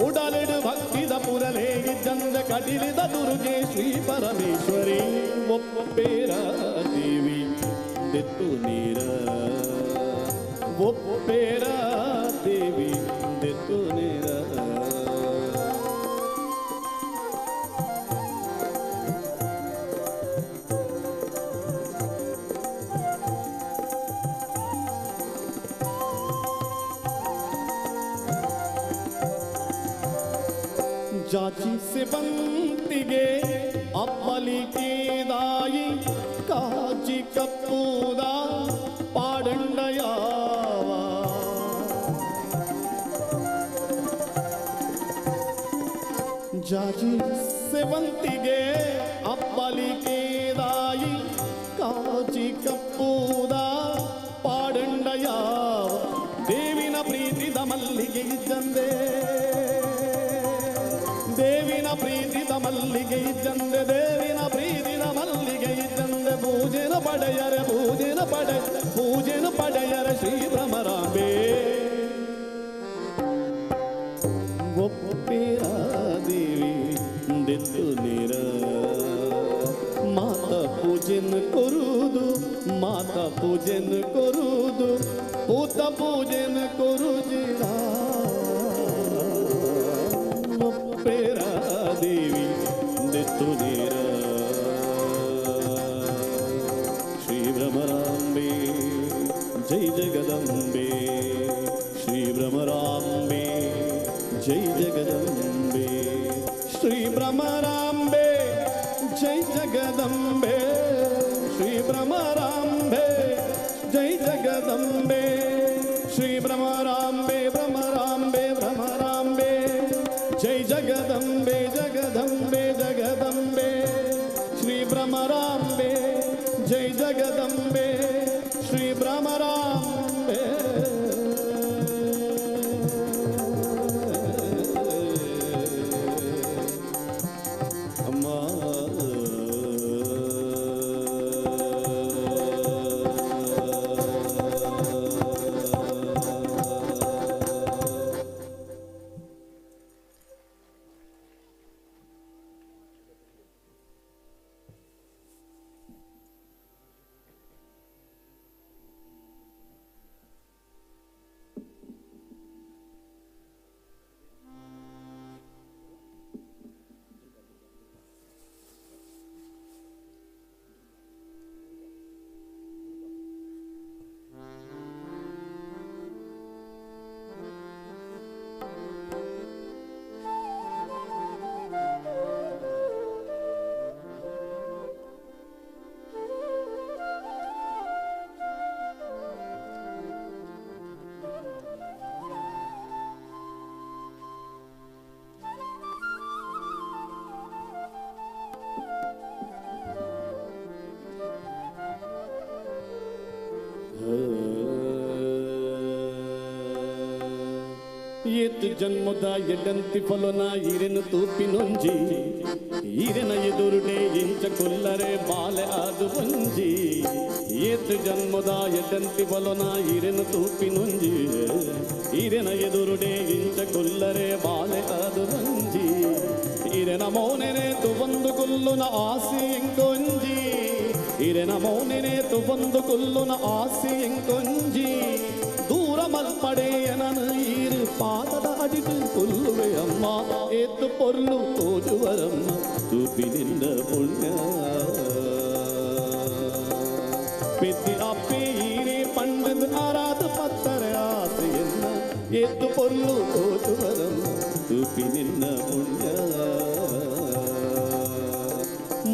[SPEAKER 1] ಉಡಲಿಡು ಭಕ್ತಿದ ಪುರಲೇ ಚಂದ ಕಡಿಲಿದ ದುರ್ಗೆ ಶ್ರೀ ಪರಮೇಶ್ವರಿ ಒಪ್ಪೇರ ದೇವಿ ದೆತ್ತು ನೀರ ಒಪ್ಪೇರ ದೇವಿ ದೆತ್ತು ನೀರ. ಜಾಜಿ ಸೇವಂತಿಗೆ ಅಪ್ಪಲಿಕೆದಾಯಿ ಕಾಜಿ ಕಪ್ಪೂದ ಪಾಡಂಡಯಾವ ಜಾಜಿ ಸೇವಂತಿಗೆ ಅಪ್ಪಲಿಕೆದಾಯಿ ಕಾಜಿ ಕಪ್ಪೂದ ಪಾಡಂಡಯಾವ ದೇವಿನ ಪ್ರೀತಿದ ಮಲ್ಲಿಗೆ ಚಂದೆ ದೇವಿನ ಪ್ರೀತಿದ ಮಲ್ಲಿಗೆ ಚಂದೆ ದೇವಿನ ಪ್ರೀತಿದ ಮಲ್ಲಿಗೆ ಚಂದೆ ಪೂಜೆನ ಪಡೆಯರೆ ಪೂಜೆನ ಪಡೆ ಪೂಜೆನ ಪಡೆಯರೆ ಶ್ರೀ ಭ್ರಮರಾಂಬೆ ಒಪ್ಪೇರ ದೇವಿ ದೆತ್ತು ನೀರ ಮಾತಾ ಪೂಜೆನ ಕೊರುದು ಮಾತಾ ಪೂಜೆನ ಕೊರುದು ಪೂತ ಪೂಜೆನ ಕೊರುಜಿಡ ಒಪ್ಪೇರ ದೇವಿ ದೆತ್ತು ನೀರ ಶ್ರೀ ಭ್ರಮರಾಂಬೆ ಜೈ ಜಗದಂಬೆ ಶ್ರೀ ಭ್ರಮರಾಂಬೆ ಜೈ ಜಗದಂಬೆ ಶ್ರೀ ಭ್ರಮರಾಂಬೆ ಜೈ ಜಗದಂಬೆ ಶ್ರೀ ಭ್ರಮರಾಂಬೆ ಜೈ ಜಗದಂಬೆ. ಜಗದಂಬೆ ಶ್ರೀ ಭ್ರಮರಾಂಬೆ ಭ್ರಮರಾಂಬೆ ಭ್ರಮರಾಂಬೆ ಜೈ ಜಗದಂಬೆ ಜಗದಂಬೆ ಜಗದಂಬೆ ಶ್ರೀ ಭ್ರಮರಾಂಬೆ ಜೈ ಜಗದಂಬೆ ಶ್ರೀ ಭ್ರಮರಾಂಬೆ ಅಮ್ಮ ಏತು ಜನ್ಮದ ಎಡ್ಡಂತಿ ಫಲನ ಈರೆನು ತೂಪಿನೊಂಜಿ ಈರೆನ ಎದುರುಡೆ ಇಂಚ ಕೊಲ್ಲರೆ ಬಾಲೆ ಅದು ಒಂಜಿ ಏತು ಜನ್ಮದ ಎಡ್ಡಂತಿ ಫಲನ ಈರೆನು ತೂಪಿನೊಂಜಿ ಈರೆನ ಎದುರುಡೆ ಇಂಚ ಕೊಲ್ಲರೆ ಬಾಲೆ ಅದು ಒಂಜಿ ಈರೆನ ಮೌನೆನೆ ತುವಂದು ಕೊಲ್ಲುನ ಆಸೆ ಎಂಕೊಂಜಿ ಈರೆನ ಮೌನೆನೆ ತುವಂದು ಕೊಲ್ಲುನ ಆಸೆ ಎಂಕೊಂಜಿ ದೂರ ಮಲ್ಪಡೆಯನನು ಈರು ಪಾದದ ಅಡಿದು ಕೊಲ್ಲುವೆ ಅಮ್ಮ ಏತು ಪೊರ್ಲು ತೋಜುವರಮ್ಮ ತೂಪಿನಿಂದ ಪುಣ್ಯ ಪೆದ್ದಿ ಅಪ್ಪೆ ಈರೇ ಪಂಡದ ಆರಾದ ಪತ್ತರ ಆಸೆಯನ್ನ ಏತು ಪೊರ್ಲು ತೋಜುವರಮ್ಮ ತೂಪಿನಿಂದ ಪುಣ್ಯ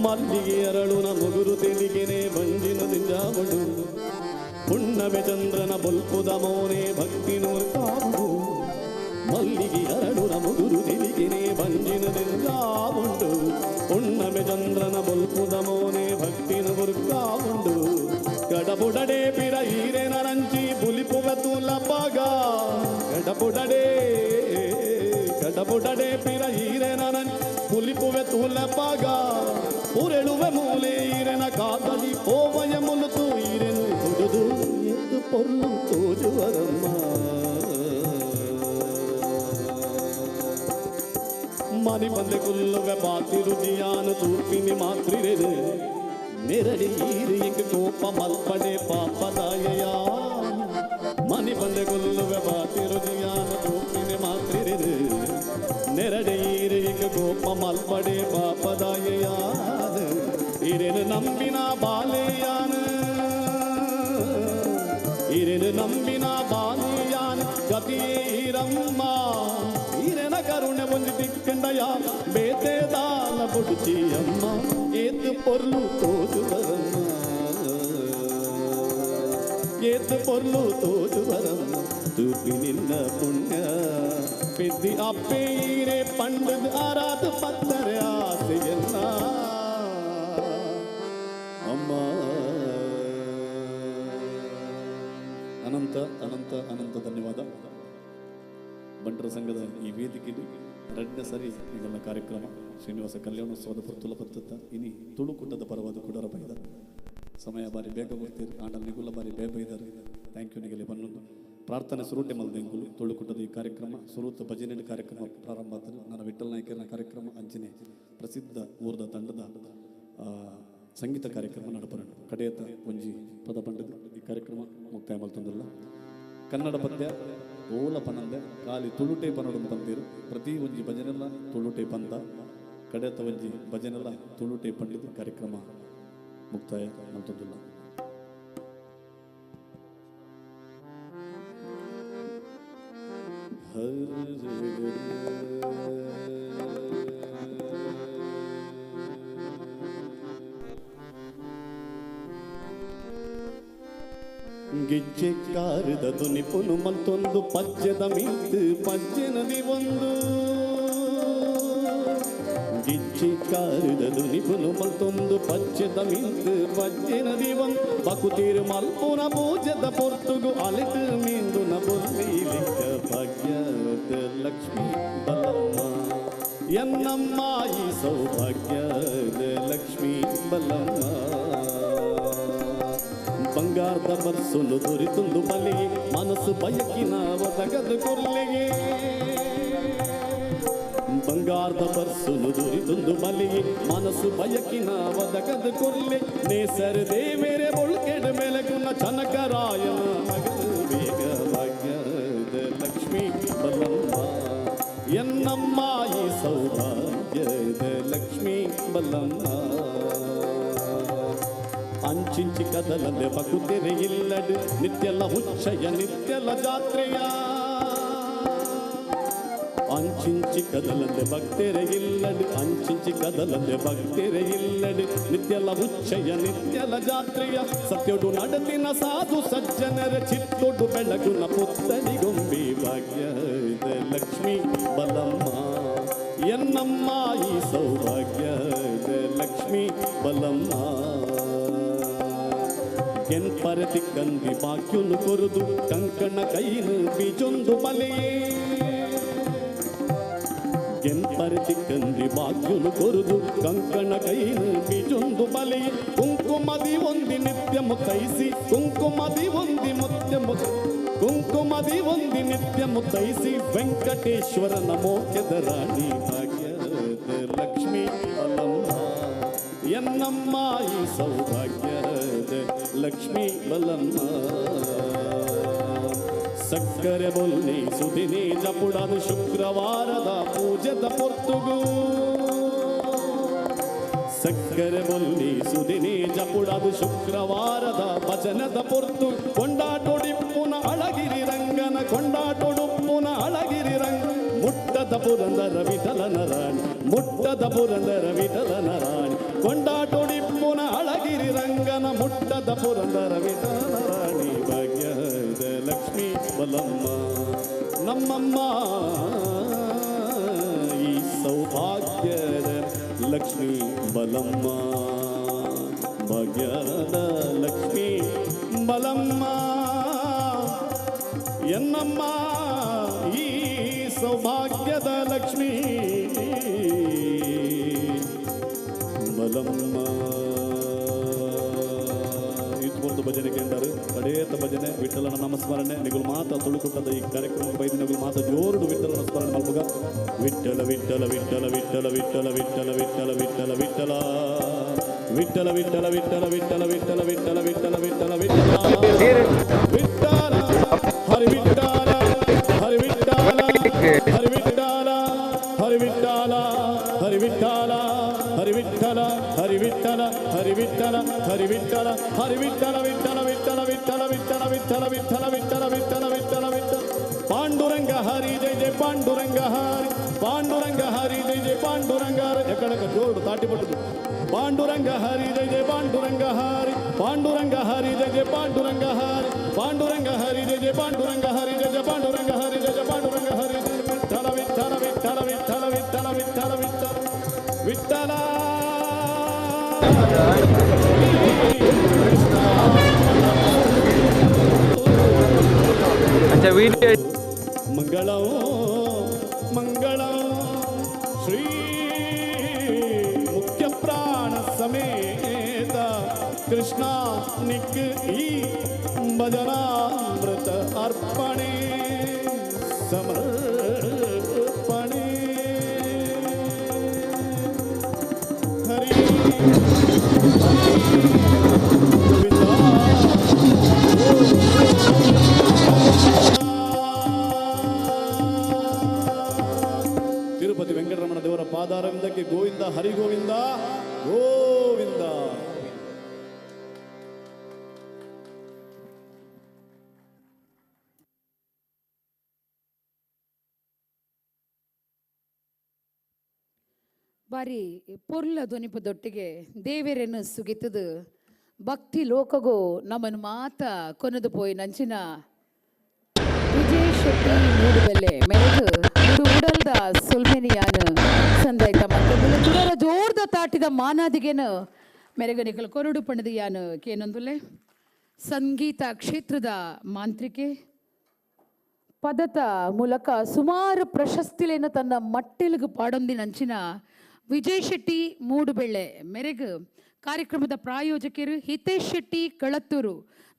[SPEAKER 1] ಮಲ್ಲಿಗೆ ಅರಳುನ ಮುಗುರು ತೆಲಿಗೆನೆ ಬಂಜಿನ ದಿಂಜಾವಡು ಪುಣ್ಣಮೆ ಚಂದ್ರನ ಬೊಲ್ಪುದ ಮೌನೆ ಭಕ್ತಿ ನೂರ್ಕಾವು ಮಲ್ಲಿಗೆ ಅರಳುನ ಮುಗುರು ತೆಲಿಗೆನೆ ಬಂಜಿನ ದಿಂಜಾವುಂಡು ಪುಣ್ಣಮೆ ಚಂದ್ರನ ಬೊಲ್ಪುದ ಮೌನೆ ಭಕ್ತಿ ನೂರ್ಕಾವುಂಡು ಗಡಬುಡಡೆ ಪಿರ ಈರೆ ನರಂಚಿ ಬುಲಿಪುವ ತುಲಪಗ ಗಡಬುಡಡೆ ಗಡಬುಡಡೆ ಪಿರ ಈರೆ ನರಂ ಬುಲಿಪುವೆ ತುಲಪಗ ಉರೆಳುವೆ ಮೂಲೆ ಈರೆನ ಕಾದಲಿ ಪೋವಯ ಮುಲುತು ಈರೆನು ಹುಡುದು ಎದ್ದು ಪೊರ್ಲು ತೋಜುವರಮ್ಮ ಮನಿ ಬಂದೆ ಕುಲ್ಲುವೆ ಬಾತಿರು ಜಿಯಾನು ತೂಪಿನಿ ಮಾತ್ರಿರೆದು ನೆರಳಿ ಈರು ಇಂಕ ಕೋಪ ಮಲ್ಪಡೆ ಪಾಪದಾಯಯ ಮನಿ ಬಂದೆ ಕೊಲ್ಲುವೆ ಬಾತಿರು ಜಿಯಾನು ತೂಪಿನಿ ಮಾತ್ರಿರೆದು ನೆರಳಿ ಈರು ಇಂಕ ಕೋಪ ಮಲ್ಪಡೆ ಪಾಪದಾಯಯಾನ ಇರೆನು ನಂಬಿನ ಬಾಲೆಯಾನ ಇರೆನು ನಂಬಿನ ಬಾಲೆಯಾನ ಗತಿಯೇ ಈರಮ್ಮ ಈರೆನ ಕರುಣೆ ಒಂಜಿ ತಿಕ್ಕಂಡಯ ಬೇತೆ ದಾಲ ಬುಡಿಚಿ ಅಮ್ಮ ಏತು ಪೊರ್ಲು ತೋಜುವರಮ್ಮ ಏತು ಪೊರ್ಲು ತೋಜುವರಮ್ಮ ತೂಪಿ ನಿನ್ನ ಪುಣ್ಯ ಪೆದ್ದಿ ಅಪ್ಪೆ ಈರೆ ಪಂಡದ ಆರಾದ ಪತ್ತರೆ ಆಸೆಯನ್ನ ಅಮ್ಮ.
[SPEAKER 2] ಅನಂತ ಅನಂತ ಅನಂತ ಧನ್ಯವಾದ. ಬಂಟರ ಸಂಘದ ಈ ವೇದಿಕೆಯಲ್ಲಿ ಎರಡನೇ ಸರಿ ಈಗೆಲ್ಲ ಕಾರ್ಯಕ್ರಮ ಶ್ರೀನಿವಾಸ ಕಲ್ಯಾಣೋತ್ಸವದ ಪುರ್ತುಲ ಪತ್ತತ್ತ ಇನಿ ತುಳುಕೂಟದ ಪರವಾದ ಕುಡರ ಬೈದ ಸಮಯ ಬಾರಿ ಬೇಗ ಬರ್ತೀರಿ ಆಂಡಲ್ ನಿಗುಲ ಬಾರಿ ಬೇಗ ಬೈದಾರೆ. Thank you ನಿಗಲಿ ಬನ್ನೊಂದು ಪ್ರಾರ್ಥನೆ ಸುರುಟೆ ಮಲ್ದೆಂಕುಲು ತುಳುಕೂಟದ ಈ ಕಾರ್ಯಕ್ರಮ ಸುರೂತ ಭಜನೆ ಕಾರ್ಯಕ್ರಮ ಪ್ರಾರಂಭ ಆತನು ನನ್ನ ವಿಠಲ್ ನಾಯಕರನ ಕಾರ್ಯಕ್ರಮ ಅಂಚನೆ ಪ್ರಸಿದ್ಧ ಊರ್ದ ತಂಡದ ಸಂಗೀತ ಕಾರ್ಯಕ್ರಮ ನಡಪರಣ ಕಡೆಯತ ಒಂಜಿ ಪದ ಪಂಡದ ಈ ಕಾರ್ಯಕ್ರಮ ಮುಕ್ತಾಯ ಮಲ್ತೊಂದಿಲ್ಲ. ಕನ್ನಡ ಪದ್ಯ ಓಲ ಪನಂದೆ ಖಾಲಿ ತುಳುಟೆ ಪನೋಡು ಪಂತೀರು ಪ್ರತಿ ಒಂಜಿ ಭಜನೆಲ್ಲ ತುಳುಟೆ ಪಂತ ಕಡೆಯತ ಒಂಜಿ ಭಜನೆಲ್ಲ ತುಳುಟೆ ಪಂಡಿತು ಕಾರ್ಯಕ್ರಮ ಮುಕ್ತಾಯ ಮಲ್ತೊಂದಿಲ್ಲ.
[SPEAKER 1] ಗಿಜ್ಜೆ ಕಾರದ ದುನಿಪುನು ಮಲ್ತೊಂದು ಪಜ್ಜೆದ ಮಿಂತು ಪಜ್ಜೆ ನದಿ ಒಂದು ಗಿಜ್ಜೆ ಕಾರದ ದುನಿಪುನು ಮಲ್ತೊಂದು ಪಜ್ಜೆದ ಮಿಂತು ಪಜ್ಜೆ ನದಿ ಒಂದು ಬಕುತೀರು ಮಲ್ಪುನ ಪೂಜೆದ ಪೊರ್ತುಗು ಅಲೆಟು ಮೀಂದುನ ಬೊಲ್ಲಿಲಿಕ್ಕ ಭಾಗ್ಯದ ಲಕ್ಷ್ಮೀ ಬಲಮ್ಮ ಎನ್ನಮ್ಮ ಈ ಸೌಭಾಗ್ಯದ ಲಕ್ಷ್ಮೀ ಬಲಮ್ಮ ಬಂಗಾರದ ಬರ್ಸುನು ದೊರಿತುಂದು ಬಲಿ ಮನಸ್ಸು ಬಯಕಿನ ಒದಗದು ಕೊರ್ಲಿಗೆ ಬಂಗಾರದ ಬರ್ಸುನು ದೊರಿತುಂದು ಬಲಿ ಮನಸ್ಸು ಬಯಕಿನ ಒದಗದು ಕೊರ್ಲಿ ನೇಸರ ದೇವೇರೆ ಒಳ್ಕೆಡ ಬೆಳಗುನ ಚನಕರಾಯನ ಮಗಲು ಬೇಗ ಭಾಗ್ಯದ ಲಕ್ಷ್ಮೀ ಬಲಮ್ಮ ಎನ್ನಮ್ಮ ಈ ಸೌಭಾಗ್ಯದ ಲಕ್ಷ್ಮೀ ಬಲಮ್ಮ ಅಂಚಿಂಚಿ ಕದಲದೆ ಬಕುತೆರೆ ಇಲ್ಲಡು ನಿತ್ಯಲ ಹುಚ್ಚಯ ನಿತ್ಯಲ ಜಾತ್ರೆಯ ಅಂಚಿಂಚಿ ಕದಲದೆ ಭಕ್ತೆರೆ ಇಲ್ಲಡು ಅಂಚಿಂಚಿ ಕದಲದೆ ಭಕ್ತೆರೆ ಇಲ್ಲಡು ನಿತ್ಯಲ ಹುಚ್ಚಯ ನಿತ್ಯಲ ಜಾತ್ರೆಯ ಸತ್ಯೊಡು ನಡತಿನ ಸಾಧು ಸಜ್ಜನರ ಚಿತ್ತೊಡು ಬೆಳಗುನ ಪುತ್ತಡಿಗೊಂಬಿ ಭಾಗ್ಯದ ಲಕ್ಷ್ಮೀ ಬಲಮ್ಮ ಎನ್ನಮ್ಮ ಈ ಸೌಭಾಗ್ಯದ ಲಕ್ಷ್ಮೀ ಬಲಮ್ಮ ಎನ್ ಪರತಿ ಕಂದಿ ಬಾಕ್ಯುನು ಕೊರುದು ಕಂಕಣ ಕೈನು ಬೀಜೊಂದು ಬಲೆಯೇ ಎನ್ ಪರತಿ ಕಂದಿ ಬಾಕ್ಯುನು ಕೊರುದು ಕಂಕಣ ಕೈನು ಬೀಜೊಂದು ಬಲೆಯೇ ಕುಂಕುಮದಿ ಒಂದಿ ನಿತ್ಯ ಮುತ್ತೈಸಿ ಕುಂಕುಮದಿ ಒಂದಿ ಮುತ್ಯ ಕುಂಕುಮದಿ ಒಂದಿ ನಿತ್ಯ ಮುತ್ತೈಸಿ ವೆಂಕಟೇಶ್ವರನ ಮೋಕ್ಯದ ರಾಣಿ ಭಾಗ್ಯದ ಲಕ್ಷ್ಮೀ ಬಲಮ್ಮ ಎನ್ನಮ್ಮ ಈ ಸೌಭಾಗ್ಯದ ಲಕ್ಷ್ಮೀ ಬಲಮ್ಮ ಸಕ್ಕರೆ ಬೊಲ್ಲಿ ಸುದಿನಿ ಜಪುಡನು ಶುಕ್ರವಾರದ ಪೂಜೆದ ಪೊರ್ತುಗು ಸಕ್ಕರೆ ಬೊಲ್ಲಿ ಸುದಿನಿ ಜಪುಡದು ಶುಕ್ರವಾರದ ಭಜನದ ಪೊರ್ತು ಕೊಂಡಾಟೊಡಿಪ್ಪುನ ಅಳಗಿರಿ ರಂಗನ ಕೊಂಡಾಟೊಡುಪ್ಪುನ ಅಳಗಿರಿ ರಂಗ ಮುಟ್ಟದ ಪುರಂದರ ವಿಠಲನ ರಾಣಿ ಮುಟ್ಟದ ಪುರಂದರ ವಿಠಲನ ರಾಣಿ ಕೊಂಡಾಟೊಡಿಪ್ಪುನ ಅಳಗಿರಿ ರಂಗನ ಮುಟ್ಟದ ಪುರಂದರ ವಿಠಲನ ರಾಣಿ ಭಾಗ್ಯದ ಲಕ್ಷ್ಮೀ ಬಲಮ್ಮ ನಮ್ಮಮ್ಮ ಈ ಸೌಭಾಗ್ಯದ ಲಕ್ಷ್ಮೀ ಬಲಮ್ಮ ಭಾಗ್ಯದ ಲಕ್ಷ್ಮೀ ಬಲಮ್ಮ ಎನ್ನಮ್ಮ ಈ ಸೌಭಾಗ್ಯದ ಲಕ್ಷ್ಮೀ ಬಲಮ್ಮ. ಇತ್ಕೊಂಡು ಭಜನೆ ಕೇಂದರು ಕಡೇತ ಭಜನೆ ವಿಠಲನ ನಾಮಸ್ಮರಣೆ ನಿಗುಲ್ ಮಾತ ತುಳುಕುಟ್ಟದ ಈ ಕಾರ್ಯಕ್ರಮ ಬೈದು ನಿಗುಲ್ ಮಾತ ಜೋರುಡು ವಿಠಲನ ಸ್ಮರಣೆ ಮಲ್ಪುಗ. ವಿಠಲ ವಿಠಲ ವಿಠಲ ವಿಠಲ ವಿಠಲ ವಿಠಲ ವಿಠಲ ವಿಠಲ ವಿಠಲ ವಿಠಲ ವಿಠಲ ವಿಠಲ ವಿಠಲ ವಿಠಲ ವಿಠಲ ವಿಠಲ ವಿಠಲ ವಿಠಲ ವಿಠಲ ಹರಿ ವಿಠಲ ಹರಿ ವಿಠಲ ಹರಿ ವಿಠಲ ಹರಿ ವಿಠಲ ಹರಿ ವಿಠಲ ಹರಿ ವಿಠಲ ಹರಿ ವಿಠಲ ಹರಿ ವಿಠಲ ಹರಿ ವಿಠಲ ಹರಿ ವಿಠಲ ವಿಠಲ ವಿಠಲ ವಿಠಲ ವಿಠಲ ವಿಠಲ ವಿಠಲ ವಿಠಲ ವಿಠಲ ವಿಠಲ ವಿಠಲ ಪಾಂಡುರಂಗ ಹರಿ ಜಯ ಜಯ ಪಾಂಡುರಂಗ ಹರಿ ಪಾಂಡುರಂಗ ಹರಿ ಜಯ ಜಯ ಪಾಂಡುರಂಗ ಹರಿ. ಎಕ್ಕಡಕ ಜೋಡು ತಾಟಿ ಪಟ್ಟದು. ಪಾಂಡುರಂಗ ಹರಿ ಜಯ ಜಯ ಪಾಂಡುರಂಗ ಹರಿ ಪಾಂಡುರಂಗ ಹರಿ ಜಯ ಜಯ ಪಾಂಡುರಂಗ ಹರಿ ಪಾಂಡುರಂಗ ಹರಿ ಜಯ ಜಯ ಪಾಂಡುರಂಗ ಹರಿ ಜಯ ಜಯ ಪಾಂಡುರಂಗ ಹರಿ ಜಯ ಜಯ ಪಾಂಡುರಂಗ ಹರಿ ಜಯ ವಿಠಲ ವಿಠಲ ವಿಠಲ ವಿಠಲ ವಿಠಲ ವಿಠಲ ವಿಠಲ ವಿಠಲ.
[SPEAKER 4] अच्छा वीडियो.
[SPEAKER 1] ಮಂಗಳ ಮಂಗಳ ಶ್ರೀ ಮುಖ್ಯ ಪ್ರಾಣ ಸಮೇತ ಕೃಷ್ಣ ನಿಕ್ ಈ ಭಜನಾಮೃತ ಅರ್ಪಣೆ ಸಮರ್ಪಣೆ. ಹರಿ ತಿರುಪತಿ ವೆಂಕಟರಮಣ ದೇವರ ಪಾದಾರವಿಂದಕ್ಕೆ ಗೋವಿಂದ ಹರಿ ಗೋವಿಂದ ಗೋವಿಂದ.
[SPEAKER 5] ಬಾರಿ ಪೊರ್ಲ ಧ್ವನಿಪದೊಟ್ಟಿಗೆ ದೇವೆರೆನ್ನು ಸುಗಿತದು
[SPEAKER 4] ಭಕ್ತಿ ಲೋಕಗು ನಮ್ಮನ್ನು ಮಾತ ಕೊನದು ಪೋಯಿ ನಂಚಿನ ವಿಜಯ್ ಶೆಟ್ಟಿ ಮೂಡುಬೆಲ್ಲೆ ಮೆರೆದು ಉಡು ಉಡಲ್ದ ಸುಲ್ಮೆನಿಯಾನು ಸಂದಾಯ್ತ ಮತ್ತೊಂದು ತುಡರ ಜೋರ್ದ ತಾಟಿದ ಮಾನಾದಿಗೆನು ಮೆರಗನಿಕಲ್ ಕೊರಡು ಪಣದು ಯಾನು ಕೇನೊಂದುಲೆ. ಸಂಗೀತ ಕ್ಷೇತ್ರದ ಮಾಂತ್ರಿಕೆ ಪದತ ಮೂಲಕ ಸುಮಾರು ಪ್ರಶಸ್ತಿಲೇನ ತನ್ನ ಮಟ್ಟಿಲಿಗೆ ಪಾಡೊಂದಿನಂಚಿನ ವಿಜಯ್ ಶೆಟ್ಟಿ ಮೂಡುಬೆಳ್ಳೆ ಮೆರೆಗು ಕಾರ್ಯಕ್ರಮದ ಪ್ರಾಯೋಜಕರು ಹಿತೇಶ್ ಶೆಟ್ಟಿ ಕಳತ್ತೂರು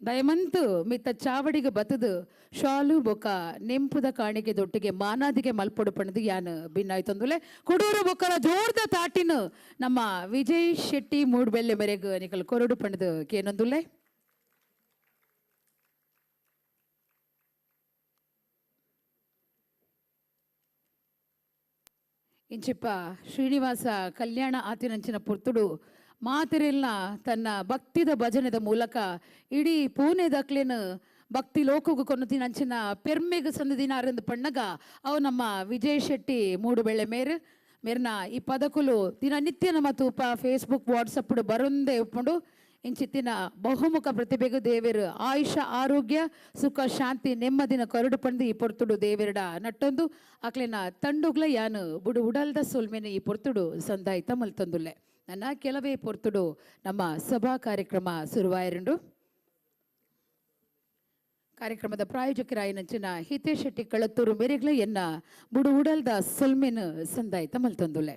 [SPEAKER 4] ದಯಮಂತು ಮಿತ್ತ ಚಾವಡಿಗೆ ಬತ್ತದು ಶಾಲು ಬೊಕ ನೆಂಪುದ ಕಾಣಿಕೆ ದೊಟ್ಟಿಗೆ ಮಾನಾದಿಗೆ ಮಲ್ಪೊಡು ಪಣದು ಯಾನು ಭಿನ್ನಾಯ್ತಂದುಲೆ. ಕೊಡೂರು ಬೊಕ್ಕರ ಜೋರ್ದ ತಾಟಿನ ನಮ್ಮ ವಿಜಯ್ ಶೆಟ್ಟಿ ಮೂಡುಬೆಳ್ಳೆ ಮೆರೆಗು ನಿಕಲ್ ಕೊರಡು ಪಣದು ಕೇನೊಂದುಲೆ. ಇಂಚಿಪ್ಪ ಶ್ರೀನಿವಾಸ ಕಲ್ಯಾಣ ಆತಿನಂಚಿನ ಪುರ್ತುಡು ಮಾತಿರೆಲ್ಲ ತನ್ನ ಭಕ್ತಿದ ಭಜನೆದ ಮೂಲಕ ಇಡೀ ಪೂನೆ ದಕ್ಲೇನು ಭಕ್ತಿ ಲೋಕಗು ಕೊನ್ನತಿನಂಚಿನ ಪೆರ್ಮೆಗು ಸಂದದಿನಾರೆಂದು ಪಣ್ಣಗ ಅವು ನಮ್ಮ ವಿಜಯ್ ಶೆಟ್ಟಿ ಮೂಡುಬೆಳ್ಳೆ ಮೇರು ಮೇರ್ನ ಈ ಪದಕುಲು ದಿನನಿತ್ಯ ನಮ್ಮ ತೂಪ ಫೇಸ್ಬುಕ್ ವಾಟ್ಸಪ್ ಬರುಂದೆ ಉಪ್ಪುಂಡು. ಇಂಚಿತ್ತಿನ ಬಹುಮುಖ ಪ್ರತಿಭೆಗು ದೇವೆರು ಆಯುಷ ಆರೋಗ್ಯ ಸುಖ ಶಾಂತಿ ನೆಮ್ಮದಿನ ಕೊರಡು ಪಂದು ಈ ಪೊರ್ತುಡು ದೇವೆರಡ ನಟ್ಟೊಂದು ಅಕ್ಲೆನ ತಂಡುಗ್ಲ ಯಾನು ಬುಡು ಉಡಲ್ದ ಸೊಲ್ಮೆನ ಈ ಪೊರ್ತುಡು ಸಂದಾಯ್ತ ಮಲ್ತಂದುಲ್ಲೆ. ನನ್ನ ಕೆಲವೇ ಪೊರ್ತುಡು ನಮ್ಮ ಸಭಾ ಕಾರ್ಯಕ್ರಮ ಶುರುವಾಯರುಂಡು. ಕಾರ್ಯಕ್ರಮದ ಪ್ರಾಯೋಜಕರಾಯಿನಂಚಿನ ಹಿತೇಶ್ ಶೆಟ್ಟಿ ಕಳತ್ತೂರು ಮೆರೆಗ್ಲ ಎನ್ನ ಬುಡು ಉಡಲ್ದ ಸೊಲ್ಮೆನು ಸಂದಾಯ್ತ ಮಲ್ತಂದುಲ್ಲೆ.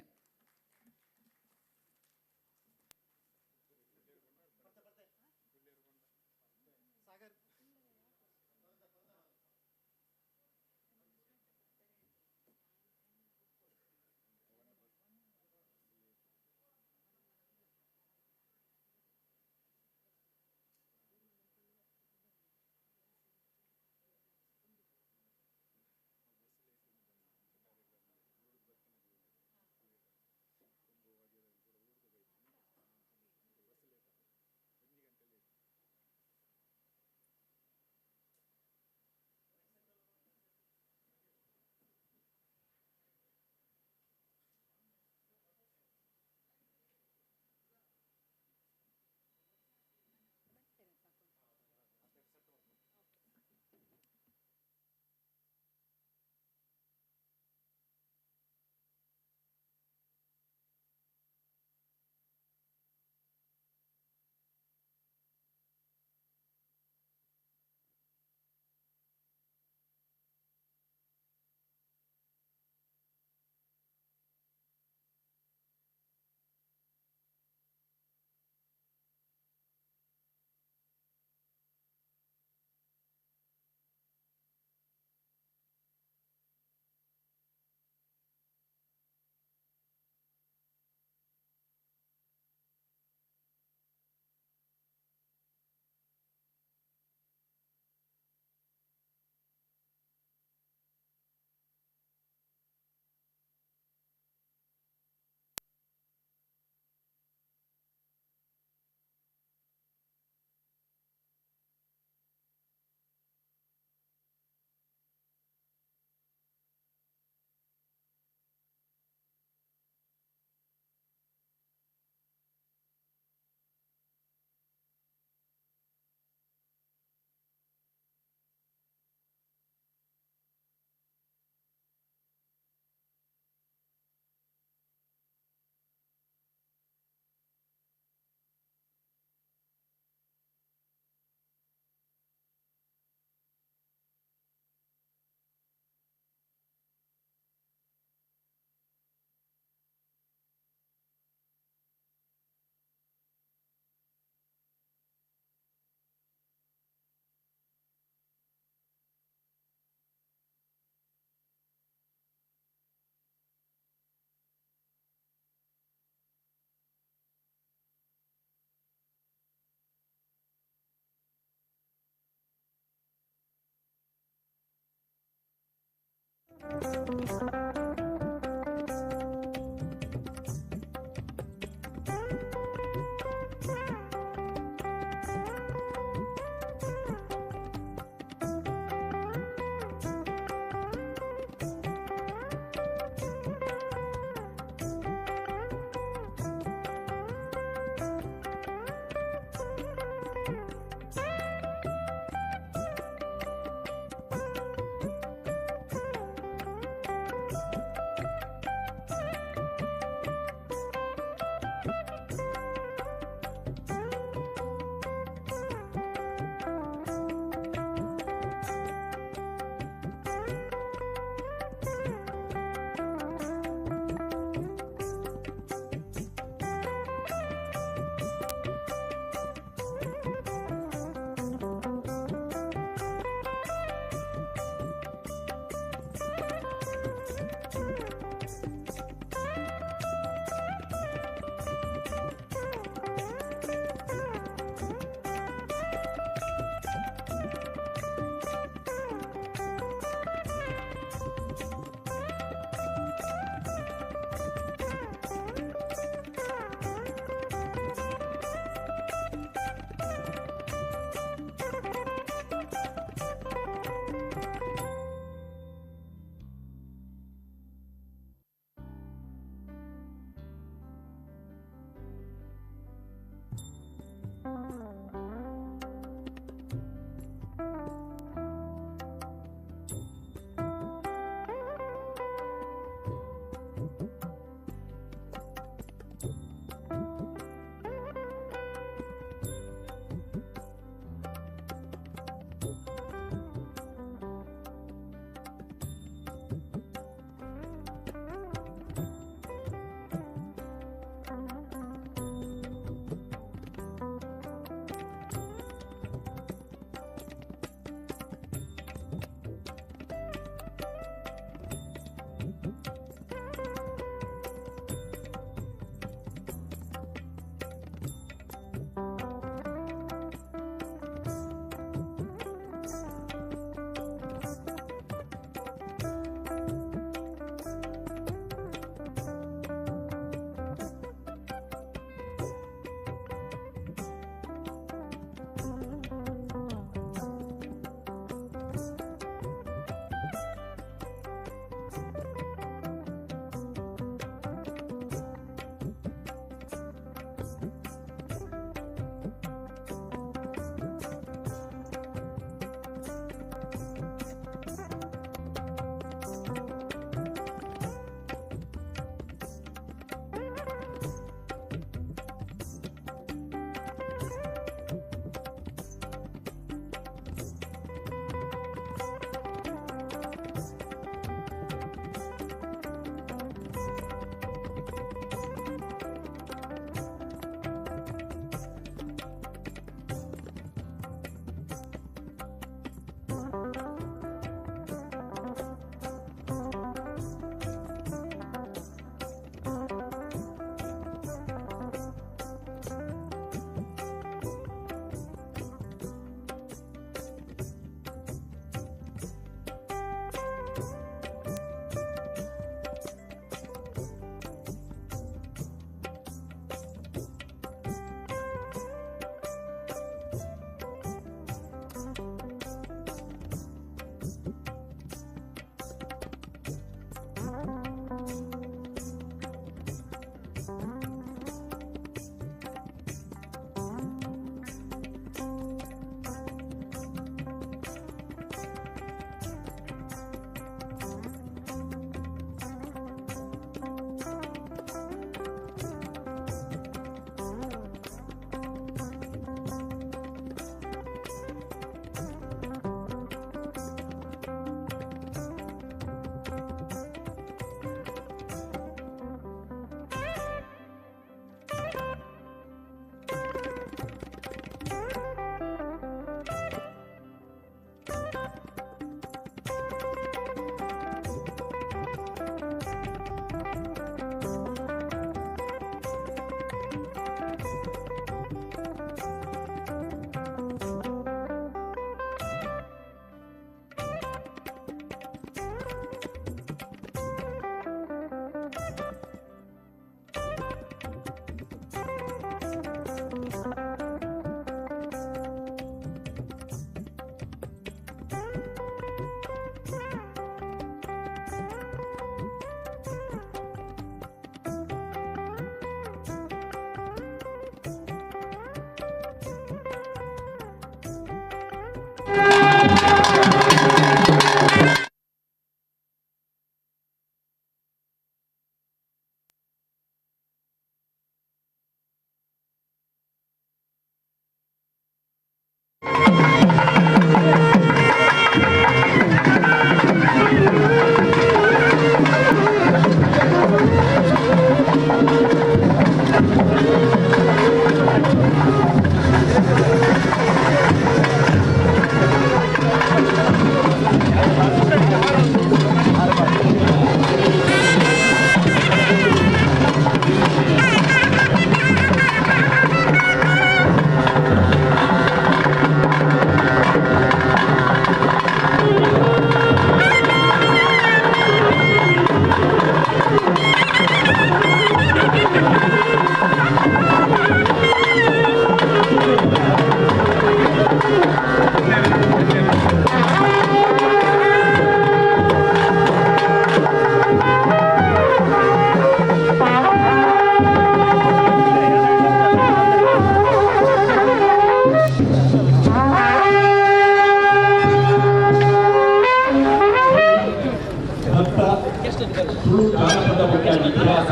[SPEAKER 2] ತುಳು ಜಾನಪದ ಬೊಕ್ಕ ಇತಿಹಾಸ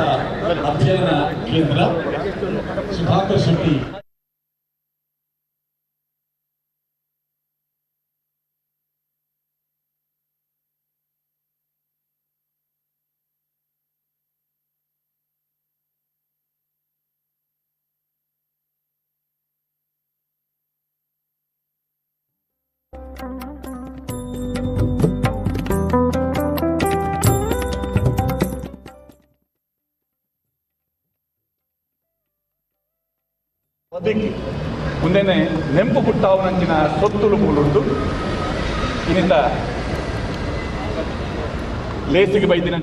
[SPEAKER 2] ಅಧ್ಯಯನ ಕೇಂದ್ರ ಸುಧಾಕರ್ ಶೆಟ್ಟಿ.
[SPEAKER 5] ಬದುಕಿ ಮುಂದೆನೆ ನೆಂಪು ಪುಟ್ಟಾವನಂಚಿನ ಸೊತ್ತುಲು ಮೂಲುಂಡು. ಇನ್ನಿಂದ ಲೇಸಿಗೆ ಬೈದಿನ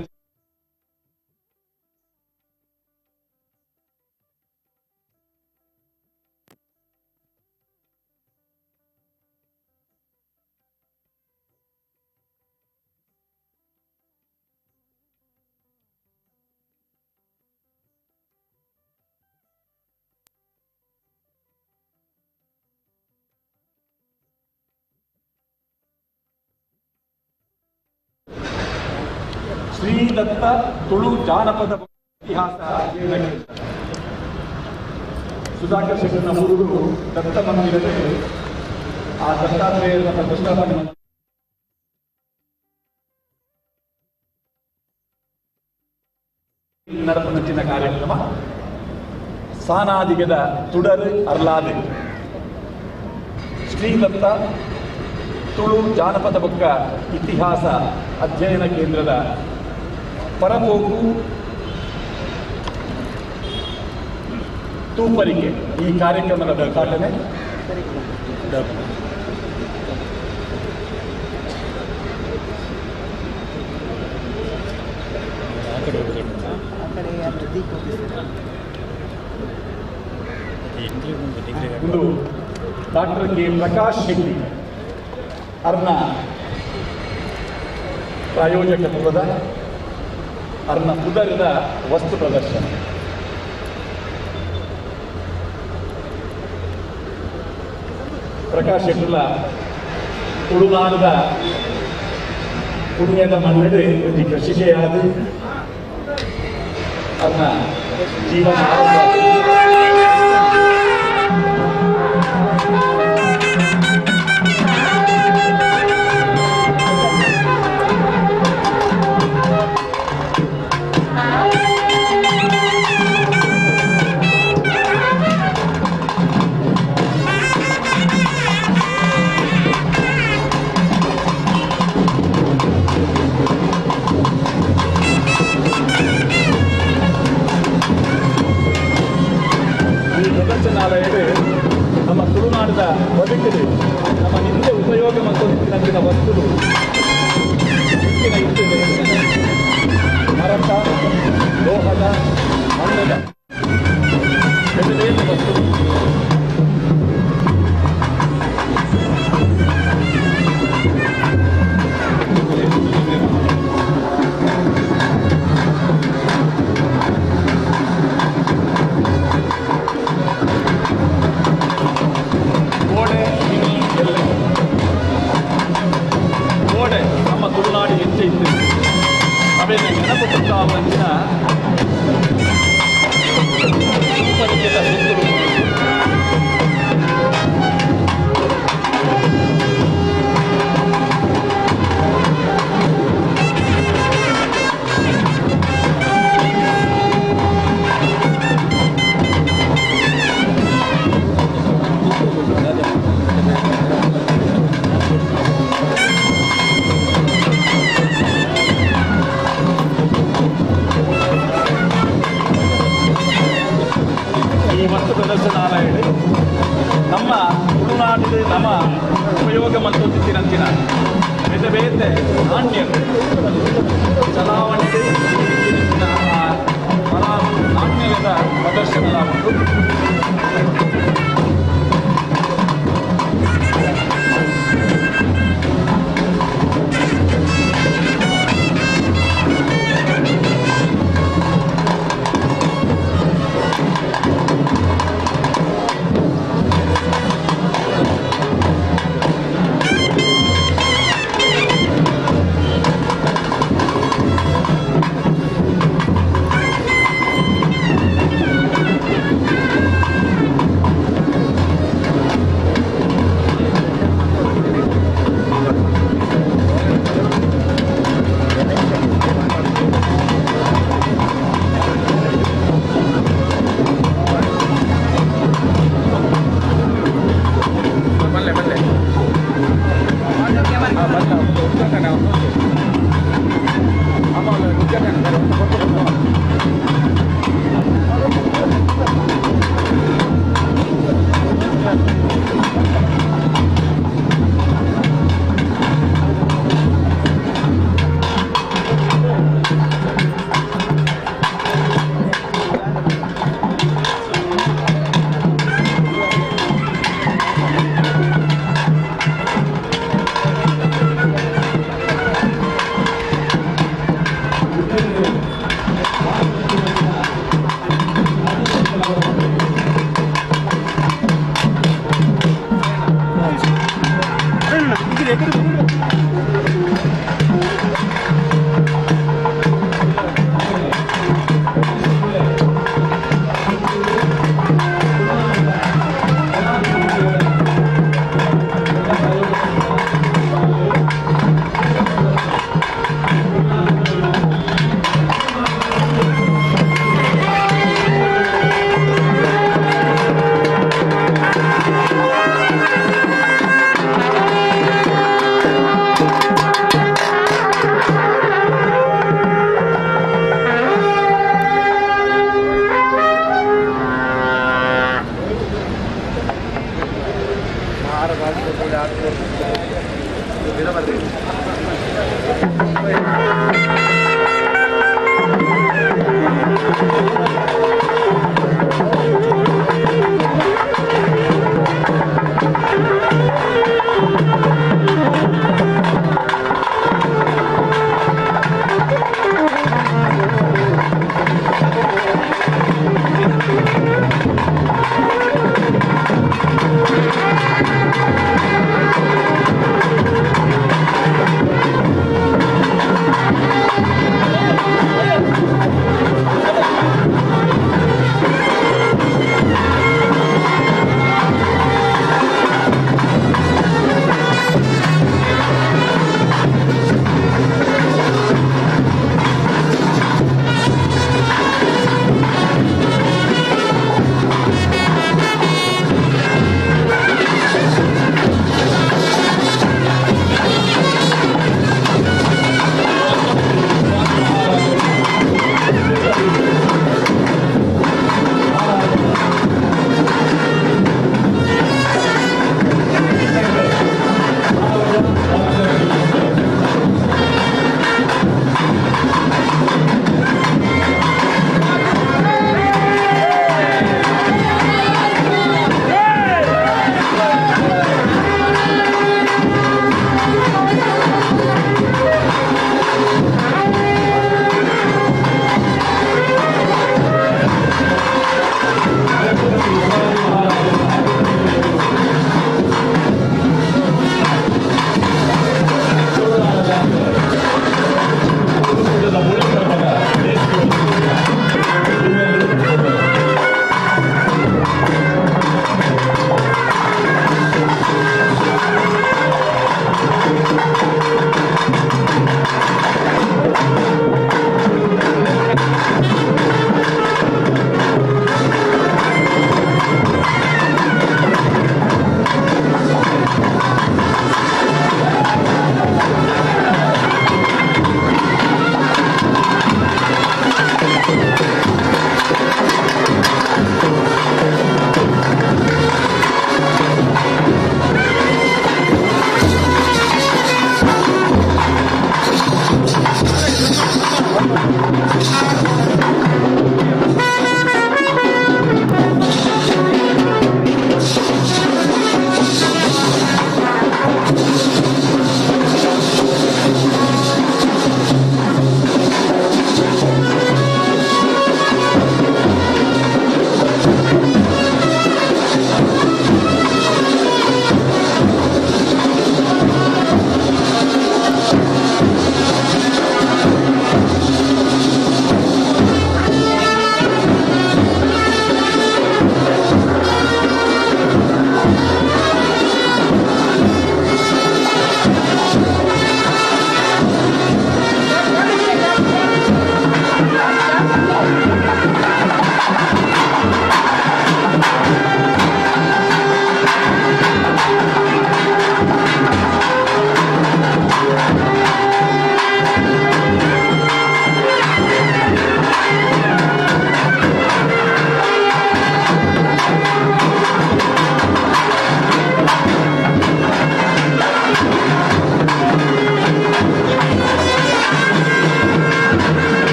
[SPEAKER 5] ಶ್ರೀದತ್ತ ತುಳು ಜಾನಪದ ಇತಿಹಾಸ ಅಧ್ಯಯನ ಕೇಂದ್ರ. ಸುಧಾಕರ್ ಶೆಟ್ಟರ್ನ ಊರು ದತ್ತ ಮಂದಿರದಲ್ಲಿ ಆ ದತ್ತಾತ್ರೇಯನ ಪ್ರತಿಷ್ಠಾಪನೆ ನಡಪನಂಚಿನ ಕಾರ್ಯಕ್ರಮ ಸಾನಾದಿಗದ ತುಡರು ಅರ್ಲಾದೆ ಶ್ರೀದತ್ತ ತುಳು ಜಾನಪದ ಬೊಕ್ಕ ಇತಿಹಾಸ ಅಧ್ಯಯನ ಕೇಂದ್ರದ ಪರಪೋಕು ತೂಪರಿಕೆ ಈ ಕಾರ್ಯಕ್ರಮದ ಉದ್ಘಾಟನೆ. ಒಂದು ಡಾಕ್ಟರ್ ಕೆ ಪ್ರಕಾಶ್ ಶೆಟ್ಟಿ ಅರ್ನ ಪ್ರಾಯೋಜಕತ್ವದ ಅರ್ನ ಪುದರಿದ ವಸ್ತು ಪ್ರದರ್ಶನ. ಪ್ರಕಾಶ್ ಶೆಟ್ಟಿಲ ತುಳುನಾಡದ ಪುಣ್ಯದ ಮಣ್ಣು ಒಂಜಿ ಕೃಷಿಕೆಯಾದ ಅರ್ನ ಜೀವನ ಆರಂಭ. ಈ ಪ್ರದರ್ಶನಾಲಯದ ನಮ್ಮ ತುಳುನಾಡದ ಬದುಕಿದೆ ನಮ್ಮ ನಿತ್ಯ ಉಪಯೋಗ ಮತ್ತು ನಿಂತಿನ ವಸ್ತುಗಳು ಹೆಚ್ಚಿನ ಇಟ್ಟಿದೆ. ಮರತ, ಲೋಹದ, ಮಣ್ಣದ ಬೇರೆ ಬೇರೆ ವಸ್ತುಗಳು. ಗೋಡೆ ಇನಿ ಎಲ್ಲೆ ಗೋಡೆ ನಮ್ಮ ತುಳುನಾಡು ಹೆಚ್ಚು ಇತ್ತು. ಅವೇನ ನೆನಪು ಪುಟ್ಟಾವನಂಚಿನ ಪರಿಚಿತ ಸುತ್ತಲೂ. ಈ ವಸ್ತು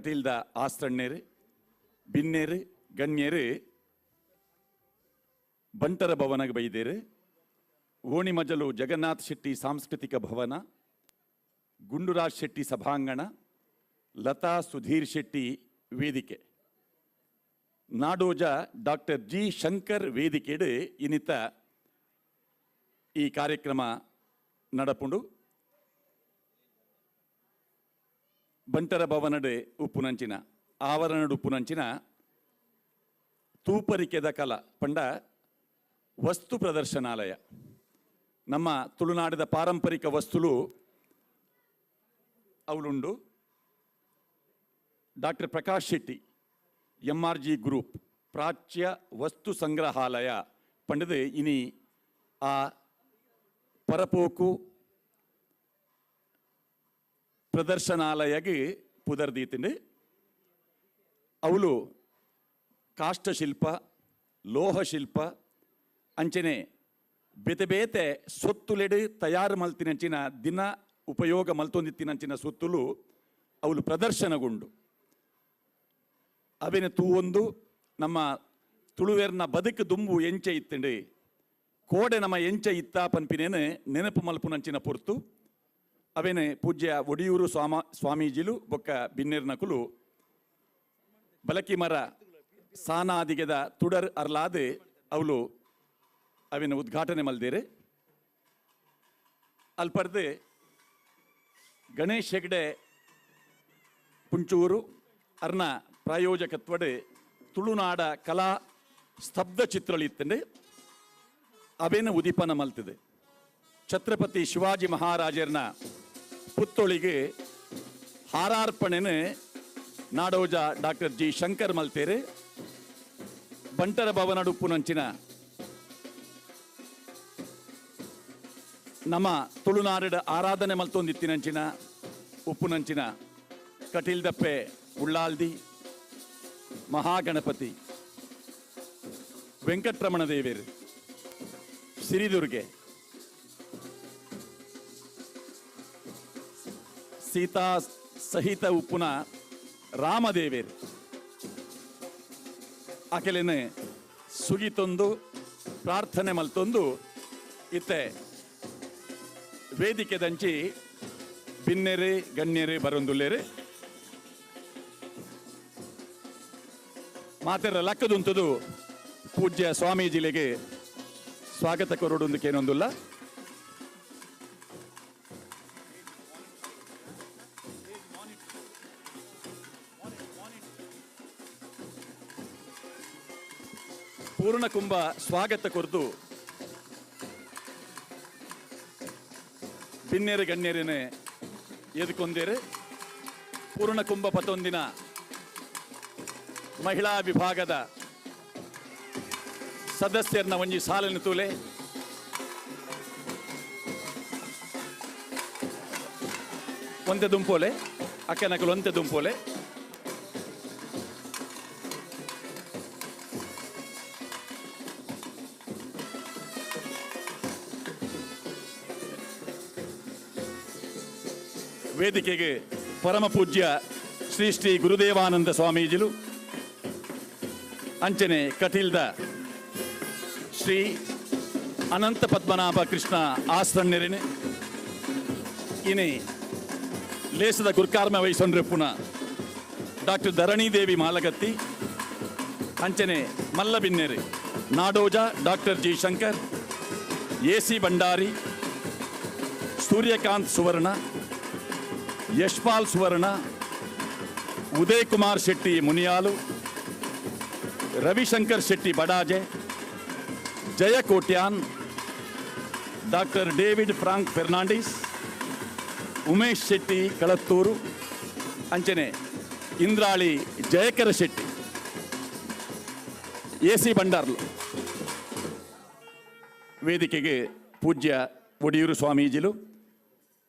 [SPEAKER 6] ಕಟೀಲ್ದ ಆಸ್ರಣ್ಣೇರು ಬಿನ್ನೇರು ಗಣ್ಯರು ಬಂಟರ ಭವನಗ್ ಬೈದೇರು. ಓಣಿಮಜಲು ಜಗನ್ನಾಥ್ ಶೆಟ್ಟಿ ಸಾಂಸ್ಕೃತಿಕ ಭವನ, ಗುಂಡುರಾಜ್ ಶೆಟ್ಟಿ ಸಭಾಂಗಣ, ಲತಾ ಸುಧೀರ್ ಶೆಟ್ಟಿ ವೇದಿಕೆ, ನಾಡೋಜ ಡಾಕ್ಟರ್ ಜಿ ಶಂಕರ್ ವೇದಿಕೆಡು ಇನ್ನಿತ ಈ ಕಾರ್ಯಕ್ರಮ ನಡಪುಂಡು. ಬಂಟರ ಭವನಡೆ ಉಪ್ಪುನಂಚಿನ ಆವರಣಡ್ ಉಪ್ಪುನಂಚಿನ ತೂಪರಿಕೆದ ಕಲ ಪಂಡ ವಸ್ತು ಪ್ರದರ್ಶನಾಲಯ. ನಮ್ಮ ತುಳುನಾಡಿದ ಪಾರಂಪರಿಕ ವಸ್ತುಲು ಅವಲುಂಡು. Doctor Prakash Shetty M R G group ಪ್ರಾಚ್ಯ ವಸ್ತು ಸಂಗ್ರಹಾಲಯ ಪಂಡದು ಇನಿ ಆ ಪರಪೋಕು ಪ್ರದರ್ಶನಾಲಯಗೆ ಪುದರ್ದೀತಿಂಡು. ಅವಳು ಕಾಷ್ಟಶಿಲ್ಪ, ಲೋಹಶಿಲ್ಪ ಅಂಚನೆ ಬೇತೆ ಬೇತೆ ಸೊತ್ತುಲೆಡು ತಯಾರು ಮಲ್ತಿನಂಚಿನ ದಿನ ಉಪಯೋಗ ಮಲ್ತೊಂದಿತ್ತಿನಂಚಿನ ಸೊತ್ತುಲು ಅವಳು ಪ್ರದರ್ಶನಗೊಂಡು. ಅವೆನ ತೂವೊಂದು ನಮ್ಮ ತುಳುವೇರ್ನ ಬದುಕು ದುಂಬು ಎಂಚೆ ಇತ್ತಂಡು, ಕೋಡೆ ನಮ್ಮ ಎಂಚೆ ಇತ್ತ ಪನ್ಪಿನೇನು ನೆನಪು ಮಲ್ಪುನಂಚಿನ ಪೊರ್ತು. ಅವೇನೆ ಪೂಜ್ಯ ಒಡಿಯೂರು ಸ್ವಾಮೀಜಿಲು ಬೊಕ್ಕ ಬಿನ್ನೆರ್ನಕುಲು ಬಲಕಿ ಮರ ಸಾನಾದಿಗೆದ ತುಡರ್ ಅರ್ಲಾದೆ ಅವಳು ಅವಿನ ಉದ್ಘಾಟನೆ ಮಲ್ದೇರೆ. ಅಲ್ಪರ್ದೆ ಗಣೇಶ್ ಹೆಗ್ಡೆ ಪುಂಚೂರು ಅರ್ನ ಪ್ರಾಯೋಜಕತ್ವಡೆ ತುಳುನಾಡ ಕಲಾ ಸ್ತಬ್ಧ ಚಿತ್ರಳಿತ್ತಂಡೆ ಅವೇನ ಉದೀಪನ ಮಲ್ತಿದೆ. ಛತ್ರಪತಿ ಶಿವಾಜಿ ಮಹಾರಾಜರ್ನ ಪುತ್ತೊಳಿಗೆ ಹಾರಾರ್ಪಣೆನ ನಾಡೋಜ ಡಾಕ್ಟರ್ ಜಿ ಶಂಕರ್ ಮಲ್ತೇರೆ. ಬಂಟರ ಭವನಡುಪ್ಪುನಂಚಿನ ನಮ್ಮ ತುಳುನಾಡ ಆರಾಧನೆ ಮಲ್ತೊಂದಿತ್ತಿನಂಚಿನ ಉಪ್ಪುನಂಚಿನ ಕಟೀಲ್ದಪ್ಪೆ ಉಳ್ಳಾಲ್ದಿ ಮಹಾಗಣಪತಿ ವೆಂಕಟರಮಣ ದೇವೇರು ಸಿರಿದುರ್ಗೆ ಸೀತಾ ಸಹಿತ ಉಪ್ಪುನ ರಾಮದೇವೇರು ಆಕೆಲೇನೆ ಸುಗಿತೊಂದು ಪ್ರಾರ್ಥನೆ ಮಲ್ತೊಂದು ಇತ್ತೆ ವೇದಿಕೆದಂಚಿ ಬಿನ್ನೆರೆ ಗಣ್ಯರೆ ಬರೊಂದುಲ್ಲೇರೆ. ಮಾತೆರ ಲಕ್ಕದುಂತದು ಪೂಜ್ಯ ಸ್ವಾಮೀಜಿಲೆಗೆ ಸ್ವಾಗತ ಕೊರೊಡೊಂದಕ್ಕೇನೊಂದುಲ್ಲ. ಪೂರ್ಣಕುಂಭ ಸ್ವಾಗತ ಕೊರ್ದು ಬಿನ್ನೇರು ಗಣ್ಯರೇನೆ ಎದುಕೊಂದೇರು. ಪೂರ್ಣಕುಂಭ ಪತೊಂದಿನ ಮಹಿಳಾ ವಿಭಾಗದ ಸದಸ್ಯರನ್ನ ಒಂಜಿ ಸಾಲನ್ನು ತೂಲೆ. ಒಂತೆ ದುಂಪೋಲೆ ಅಕ್ಕನಕಲು ಒಂತೆ ದುಂಪೋಲೆ. ವೇದಿಕೆಗೆ ಪರಮ ಪೂಜ್ಯ ಶ್ರೀ ಶ್ರೀ ಗುರುದೇವಾನಂದ ಸ್ವಾಮೀಜಿಲು ಅಂಚನೆ ಕಟೀಲ್ದ ಶ್ರೀ ಅನಂತ ಪದ್ಮನಾಭ ಕೃಷ್ಣ ಆಸ್ರಣ್ಯರೇನೆ ಇನಿ ಲೇಸದ ಗುರ್ಕಾರ್ಮ ವಹಿಸೊಂಡ್ರೆ ಪುನಃ ಡಾಕ್ಟರ್ ಧರಣೀದೇವಿ ಮಾಲಗತ್ತಿ ಅಂಚನೆ ಮಲ್ಲಬಿನ್ನೆರೆ Nadoja doctor G Shankar, A C Bhandari, Suryakant Suvarna, Yashpal Suvarna, Uday Kumar Shetty Muniyalu, Ravishankar Shetty Badaje, Jaya Kotian, doctor David Frank Fernandes, Umesh Shetty Kalathur, ಅಂಚನೆ ಇಂದ್ರಾಳಿ ಜಯಕರ ಶೆಟ್ಟಿ, ಎ ಸಿ ಭಂಡಾರ್ಲು. ವೇದಿಕೆಗೆ ಪೂಜ್ಯ ಒಡಿಯೂರು ಸ್ವಾಮೀಜಿಲು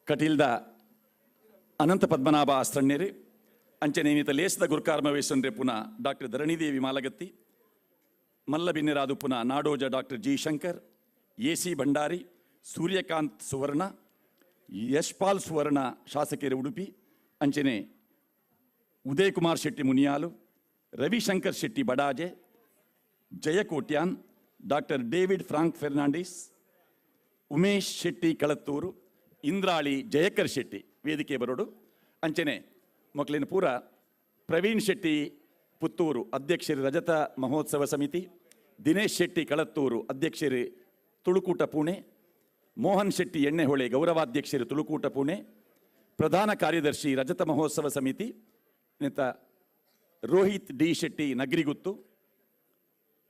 [SPEAKER 6] ಕಟೀಲ್ದ ಅನಂತ ಪದ್ಮನಾಭ ಆಸ್ತ್ರಣ್ಯರು ಅಂಚನೆ ಇನ್ನಿತ ಲೇಸದ ಗುರುಕಾರ್ಮ ವೇಸನ್ರೆ ಪುನಃ ಡಾಕ್ಟರ್ ಧರಣಿದೇವಿ ಮಾಲಗತ್ತಿ, ಮಲ್ಲಬಿನ್ನೆರಾದು ಪುನಃ Nadoja doctor G Shankar, A C Bhandari, Suryakant Suvarna, Yashpal Suvarna ಶಾಸಕರು ಉಡುಪಿ, ಅಂಚನೆ Uday Kumar Shetty Muniyalu, Ravishankar Shetty Badaje, Jayakotian, doctor David Frank Fernandes, Umesh Shetty Kalattur, Indrali Jayakar Shetty ವೇದಿಕೆ ಬರೋಡು. ಅಂಚನೆ ಮೊಕ್ಲಿನ ಪೂರ ಪ್ರವೀಣ್ ಶೆಟ್ಟಿ ಪುತ್ತೂರು ಅಧ್ಯಕ್ಷರು ರಜತ ಮಹೋತ್ಸವ ಸಮಿತಿ, ದಿನೇಶ್ ಶೆಟ್ಟಿ ಕಳತ್ತೂರು ಅಧ್ಯಕ್ಷರು ತುಳುಕೂಟ ಪುಣೆ, ಮೋಹನ್ ಶೆಟ್ಟಿ ಎಣ್ಣೆಹೊಳೆ ಗೌರವಾಧ್ಯಕ್ಷರು ತುಳುಕೂಟ ಪುಣೆ, ಪ್ರಧಾನ ಕಾರ್ಯದರ್ಶಿ ರಜತ ಮಹೋತ್ಸವ ಸಮಿತಿ ನೇತ ರೋಹಿತ್ ಡಿ ಶೆಟ್ಟಿ ನಗರಿಗುತ್ತು,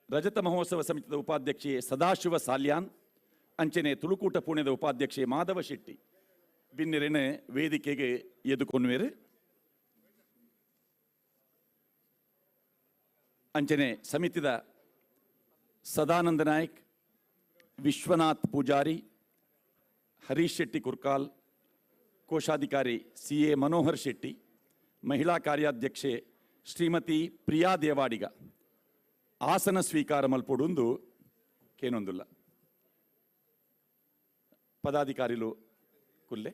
[SPEAKER 6] ರಜತ ಮಹೋತ್ಸವ ಸಮಿತಿಯ ಉಪಾಧ್ಯಕ್ಷೆ ಸದಾಶಿವ ಸಾಲ್ಯಾನ್, ಅಂಚನೆ ತುಳುಕೂಟ ಪುಣೆದ ಉಪಾಧ್ಯಕ್ಷೆ ಮಾಧವ ಶೆಟ್ಟಿ ಬಿನ್ನೆರೆನೆ ವೇದಿಕೆಗೆ ಎದುಕೊನ್ವೇರು. ಅಂಚನೆ ಸಮಿತಿದ ಸದಾನಂದ ನಾಯ್ಕ್, ವಿಶ್ವನಾಥ್ ಪೂಜಾರಿ, ಹರೀಶ್ ಶೆಟ್ಟಿ ಕುರ್ಕಾಲ್, ಕೋಶಾಧಿಕಾರಿ ಸಿ ಎ ಮನೋಹರ್ ಶೆಟ್ಟಿ, ಮಹಿಳಾ ಕಾರ್ಯಾಧ್ಯಕ್ಷೆ ಶ್ರೀಮತಿ ಪ್ರಿಯಾ ದೇವಾಡಿಗ ಆಸನ ಸ್ವೀಕಾರ ಮಲ್ಪೊಡುಂದು ಕೇನೊಂದುಲ್ಲ. ಪದಾಧಿಕಾರಿಲು ಕುಲ್ಲೆ.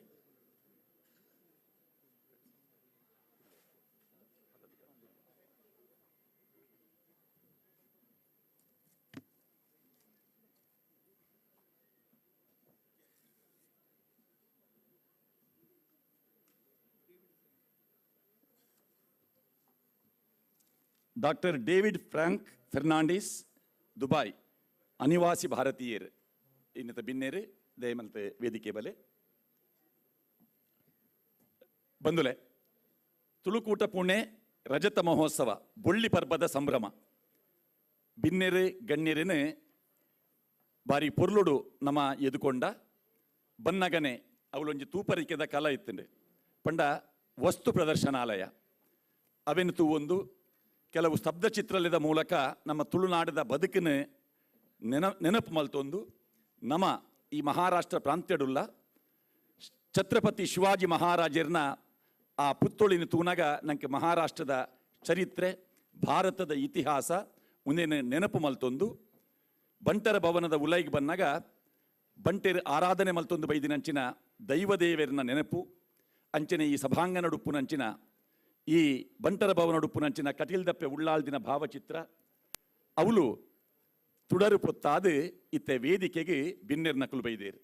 [SPEAKER 6] Doctor David Frank Fernandes Dubai ಅನಿವಾಸಿ ಭಾರತೀಯರು ಇನ್ನಿತ ಬಿನ್ನೇರು ದಯಮಲ್ತೆ ವೇದಿಕೆ ಬಲೆ ಬಂದುಲೆ. ತುಳುಕೂಟ ಪುಣೆ ರಜತ ಮಹೋತ್ಸವ ಬೊಳ್ಳಿ ಪರ್ಬದ ಸಂಭ್ರಮ ಬಿನ್ನೆರು ಗಣ್ಯರೇನು ಬಾರಿ ಪೊರ್ಲುಡು ನಮ್ಮ ಎದುಕೊಂಡ ಬನ್ನಗನೆ ಅವಳೊಂಜಿ ತೂಪರಿಕೆದ ಕಲ ಇತ್ತಂಡು ಪಂಡ ವಸ್ತು ಪ್ರದರ್ಶನಾಲಯ ಅವೆನು ತೂವೊಂದು ಕೆಲವು ಸ್ತಬ್ಧ ಚಿತ್ರಲದ ಮೂಲಕ ನಮ್ಮ ತುಳುನಾಡದ ಬದುಕಿನ ನೆನಪು ಮಲ್ತೊಂದು ನಮ್ಮ ಈ ಮಹಾರಾಷ್ಟ್ರ ಪ್ರಾಂತ್ಯಡುಲ್ಲ ಛತ್ರಪತಿ ಶಿವಾಜಿ ಮಹಾರಾಜರ್ನ ಆ ಪುತ್ತೊಳಿನ ತೂನಗ ನಂಗೆ ಮಹಾರಾಷ್ಟ್ರದ ಚರಿತ್ರೆ, ಭಾರತದ ಇತಿಹಾಸ ಮುಂದೆ ನೆನಪು ಮಲ್ತೊಂದು ಬಂಟರ ಭವನದ ಉಲೈಗೆ ಬಂದಾಗ ಬಂಟೆರ್ ಆರಾಧನೆ ಮಲ್ತೊಂದು ಬೈದಿನಂಚಿನ ದೈವದೇವರನ ನೆನಪು ಅಂಚನೆ ಈ ಸಭಾಂಗಣಡುಪ್ಪುನಂಚಿನ ಈ ಬಂಟರ ಭವನಡುಪ್ಪುನಂಚಿನ ಕಟೀಲ್ದಪ್ಪೆ ಉಳ್ಳಾಲ್ದಿನ ಭಾವಚಿತ್ರ ಅವಳು ತುಡರು ಪೊತ್ತಾದು ಇತ್ತೆ ವೇದಿಕೆಗೆ ಬಿನ್ನೆರ್ ನಕಲು ಬೈದೇರು.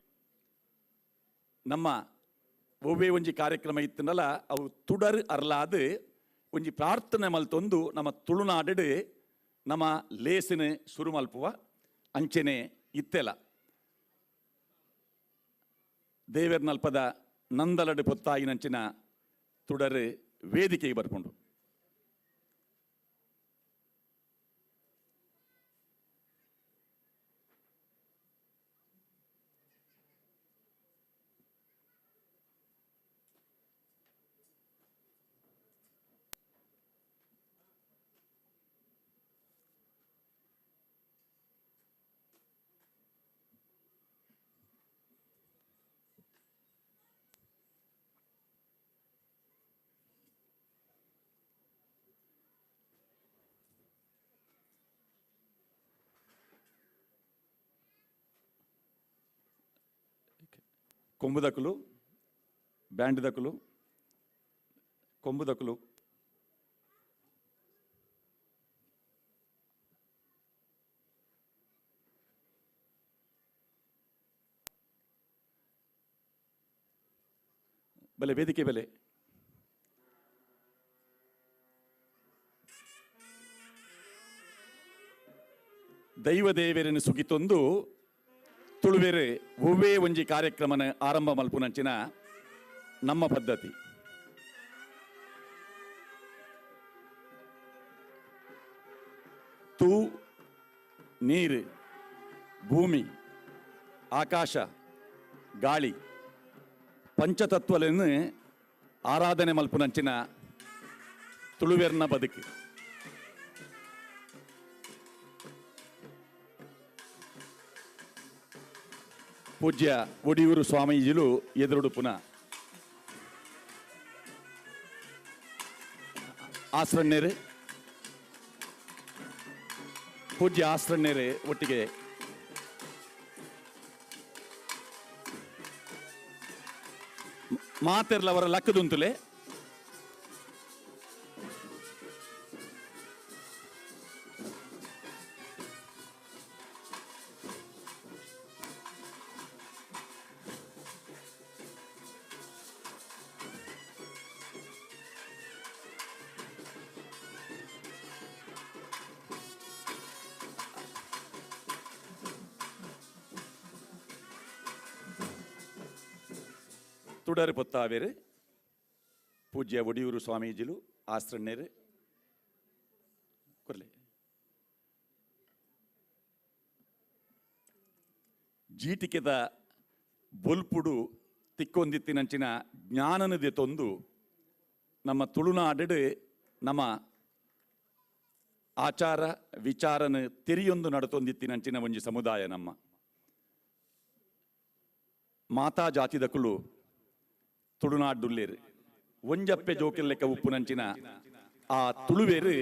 [SPEAKER 6] ನಮ್ಮ ಒವ್ವೇ ಒಂಜಿ ಕಾರ್ಯಕ್ರಮ ಇತ್ತನಲ್ಲ ಅವು ತುಡರು ಅರ್ಲಾದು ಒಂಜಿ ಪ್ರಾರ್ಥನೆ ಮಲ್ತೊಂದು ನಮ್ಮ ತುಳುನಾಡು ನಮ್ಮ ಲೇಸಿನ ಶುರು ಮಲ್ಪುವ ಅಂಚೆನೆ ಇತ್ತೆಲ ದೇವೆರ್ನಲ್ಪದ ನಂದಲಡು ಪೊತ್ತಾಯಿನಂಚಿನ ತುಡರು ವೇದಿಕೆಗೆ ಬರ್ಕೊಂಡು. ಕೊಂಬುದಕುಲು, ಬ್ಯಾಂಡ್ದಕುಲು, ಕೊಂಬುದಕುಲು, ಬಲೆ ವೇದಿಕೆ ಬೆಲೆ. ದೈವದೇವರನ್ನು ಸುಗಿತೊಂದು ತುಳುವೆರೆ ಒವ್ವೇ ಒಂಜಿ ಕಾರ್ಯಕ್ರಮನ ಆರಂಭ ಮಲ್ಪುನಂಚಿನ ನಮ್ಮ ಪದ್ಧತಿ. ತೂ, ನೀರು, ಭೂಮಿ, ಆಕಾಶ, ಗಾಳಿ ಪಂಚತತ್ವಗಳನ್ನು ಆರಾಧನೆ ಮಲ್ಪುನಂಚಿನ ತುಳುವೆರ್ನ ಬದುಕು. ಪೂಜ್ಯ ಒಡಿಯೂರು ಸ್ವಾಮೀಜಿಲು ಎದುರುಡು ಪುನಃ ಆಸ್ರಣ್ಣೇರು, ಪೂಜ್ಯ ಆಸ್ರಣ್ಣೇರು ಒಟ್ಟಿಗೆ ಮಾತೆರ್ಲವರ ಲಕ್ಕದುಂತುಲೆ. ತುಡರು ಪೊತ್ತಾವೇರು ಪೂಜ್ಯ ಒಡಿಯೂರು ಸ್ವಾಮೀಜಿಲು ಆಸ್ರಣ್ಣೇರು ಕೊರ್ಲೆ ಜೀಟಿಕೆದ ಬೊಲ್ಪುಡು ತಿಕ್ಕೊಂದಿತ್ತಿನಂಚಿನ ಜ್ಞಾನನದೆ ತೊಂದು ನಮ್ಮ ತುಳುನಾಡು ನಮ್ಮ ಆಚಾರ ವಿಚಾರನ ತೆರಿಯೊಂದು ನಡತೊಂದಿತ್ತಿನಂಚಿನ ಒಂಜಿ ಸಮುದಾಯ ನಮ್ಮ ಮಾತಾ ಜಾತಿದಕುಲು ತುಳುನಾಡುಲ್ಲೇರು ಒಂಜಪ್ಪೆ ಜೋಕೆಲ್ಲೆಕ್ಕ ಉಪ್ಪುನಂಚಿನ ಆ ತುಳುವೇರು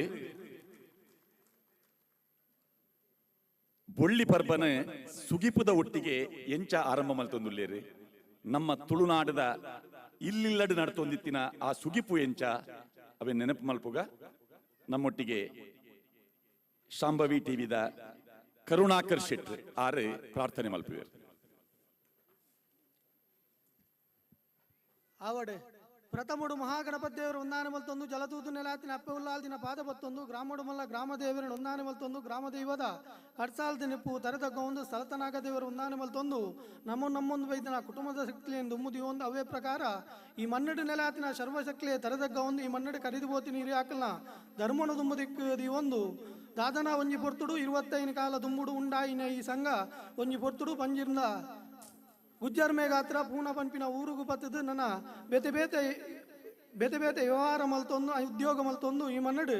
[SPEAKER 6] ಬೊಳ್ಳಿ ಪರ್ಬನ ಸುಗಿಪುದ ಒಟ್ಟಿಗೆ ಎಂಚ ಆರಂಭ ಮಲ್ತೊಂದುಲ್ಲೇರು ನಮ್ಮ ತುಳುನಾಡದ ಇಲ್ಲಿಲ್ಲಡು ನಡ್ತೊಂದಿತ್ತಿನ ಆ ಸುಗಿಪು ಎಂಚ ಅವೆ ನೆನಪು ಮಲ್ಪುಗ ನಮ್ಮೊಟ್ಟಿಗೆ ಶಾಂಭವಿ ಟಿವಿದ ಕರುಣಾಕರ್ ಶೆಟ್ರ್ ಆರು ಪ್ರಾರ್ಥನೆ ಮಲ್ಪುವೇರು.
[SPEAKER 7] ಆವಡೆ ಪ್ರಥಮಡು ಮಹಾಗಣಪತಿದೇವರು ಒಂದಾನೆ ಮಲ್ತೊಂದು ಜಲದೂತು ನೆಲಾತಿನ ಅಪ್ಪೆ ಉಲ್ಲಾಲ್ದಿನ ಪಾದ ಬತ್ತೊಂದು ಗ್ರಾಮಡು ಮಲ್ಲ ಗ್ರಾಮ ದೇವರನ್ನು ಒಂದಾನೆ ಮಲ್ತೊಂದು ಗ್ರಾಮ ದೈವದ ಕಡ್ಸಾಲ್ದಿ ನಿಪ್ಪು ತರತಕ್ಕ ಒಂದು ಸ್ಥಳತನಾಗ ದೇವರು ಒಂದಾನೆ ಮಲ್ತೊಂದು ನಮ್ಮ ನಮ್ಮೊಂದು ಬೈದನ ಕುಟುಂಬದ ಶಕ್ತಿಯನ್ನು ದುಮ್ಮುದಿ ಒಂದು ಅವೇ ಪ್ರಕಾರ ಈ ಮನ್ನಡು ನೆಲಾತಿನ ಸರ್ವಶಕ್ತಿಯ ತರದಗ್ಗ ಒಂದು ಈ ಮನ್ನಡು ಕರಿದು ಬೋತಿ ನೀರು ಹಾಕಲ್ನ ಧರ್ಮನು ದುಮ್ಮುದಿಕ್ಕದಿ ಒಂದು ದಾದನ ಒಂಜಿ ಪೊರ್ತುಡು 25 ಕಾಲ ದುಮ್ಮುಡು ಉಂಡಾಯಿನ ಈ ಸಂಘ ಒಂಜಿ ಪೊರ್ತುಡು ಪಂಜಿರ್ನ ಗುಜ್ಜರ್ ಮೇಘಾತ್ರ ಪೂನ ಪಂಪಿನ ಊರುಗು ಪತ್ತದು ನನ್ನ ಬೇತೆ ಬೇತೆ ಬೇತೆ ಬೇತೆ ವ್ಯವಹಾರ ಮಲ್ತೊಂದು ಉದ್ಯೋಗ ಮಲ್ತೊಂದು ಈ ಮನ್ನಡು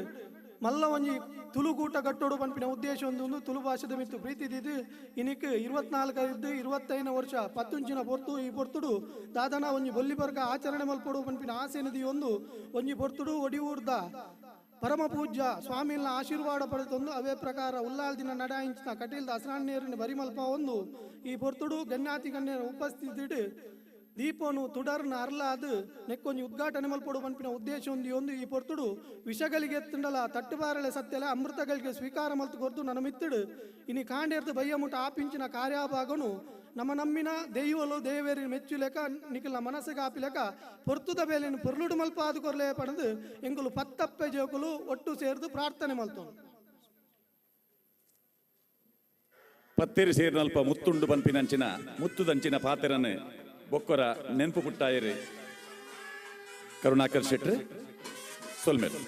[SPEAKER 7] ಮಲ್ಲ ಒಂಜಿ ತುಳುಕೂಟ ಕಟ್ಟೋಡು ಪಂಪಿನ ಉದ್ದೇಶ ಒಂದು ತುಳು ಭಾಷೆದ ಮಿತ್ತು ಪ್ರೀತಿ ದಿದ್ದು ಇನಿಕ್ 24 25 ವರ್ಷ ಪತ್ತುಂಚಿನ ಪೊರ್ತು ಈ ಪೊರ್ತುಡು ದಾದನ ಒಂಜಿ ಬೊಲ್ಲಿ ಬರ್ಗ ಆಚರಣೆ ಮಲ್ಪೊಡು ಪಂಪಿನ ಆಸೆ ನದಿ ಒಂದು ಒಂಜಿ ಪೊರ್ತುಡು ಒಡಿಯೂರ್ದ ಪರಮ ಪೂಜ್ಯ ಸ್ವಾಮಿನ ಆಶೀರ್ವಾದ ಪಡೆತೊಂದು ಅವೇ ಪ್ರಕಾರ ಉಲ್ಲಾಲ್ದಿನ ನಡಾಯಿಂಚಿನ ಕಟೀಲ್ದ ಅಸ್ರಾಣ್ಯರನ್ನು ಬರಿಮಲ್ಪ ಒಂದು ಈ ಪೊರ್ತುಡು ಗಣ್ಯಾತಿ ಗಣ್ಯರ ಉಪಸ್ಥಿತಿಡು ದೀಪನು ತುಡರ್ನ ಅರ್ಲಾದು ನೆಕ್ಕೊಂಜಿ ಉದ್ಘಾಟನೆ ಮಲ್ಪೊಡು ಪನ್ಪಿನ ಉದ್ದೇಶ ಒಂದು ಒಂದು ಈ ಪೊರ್ತುಡು ವಿಷಗಳಿಗೆ ತಿಂಡಲ ತಟ್ಟುಬಾರಳೆ ಸತ್ಯಲ ಅಮೃತಗಳಿಗೆ ಸ್ವೀಕಾರ ಮಲ್ತು ಕೊರ್ದು ನನ್ನ ಮಿತ್ತಡು ಇನಿ ಕಾಂಡೇರ್ದು ಬಯ್ಯಮುಟ ಆಪಿಂಚಿನ ಕಾರ್ಯಭಾಗನು ನಮ್ಮ ನಮ್ಮಿನ ದೈವಲು ದೇವೇರಿ ಮೆಚ್ಚುಲೆಕ ನಿಖಲ ಮನಸ್ಸಿಗೆ ಆಪಿಲೆಕ ಪೊರ್ತುದ ಬೇಲೆನು ಪೊರ್ಲುಡು ಮಲ್ಪ ಆದು ಕೊರ್ಲೆ ಪಡೆದು ಎಂಗುಲು ಪತ್ತಪ್ಪೆ ಜೋಕುಲು ಒಟ್ಟು ಸೇರ್ದು ಪ್ರಾರ್ಥನೆ ಮಲ್ತೋನು.
[SPEAKER 6] ಪತ್ತೇರಿ ಸೇರಿನಲ್ಪ ಮುತ್ತುಂಡು ಪನ್ಪಿನಂಚಿನ ಮುತ್ತುದಂಚಿನ ಪಾತೆರನ್ನು ಬೊಕ್ಕೊರ ನೆನಪು ಪುಟ್ಟಾಯರು ಕರುಣಾಕರ್ ಶೆಟ್ರು ಸೊಲ್ಮೇಲು.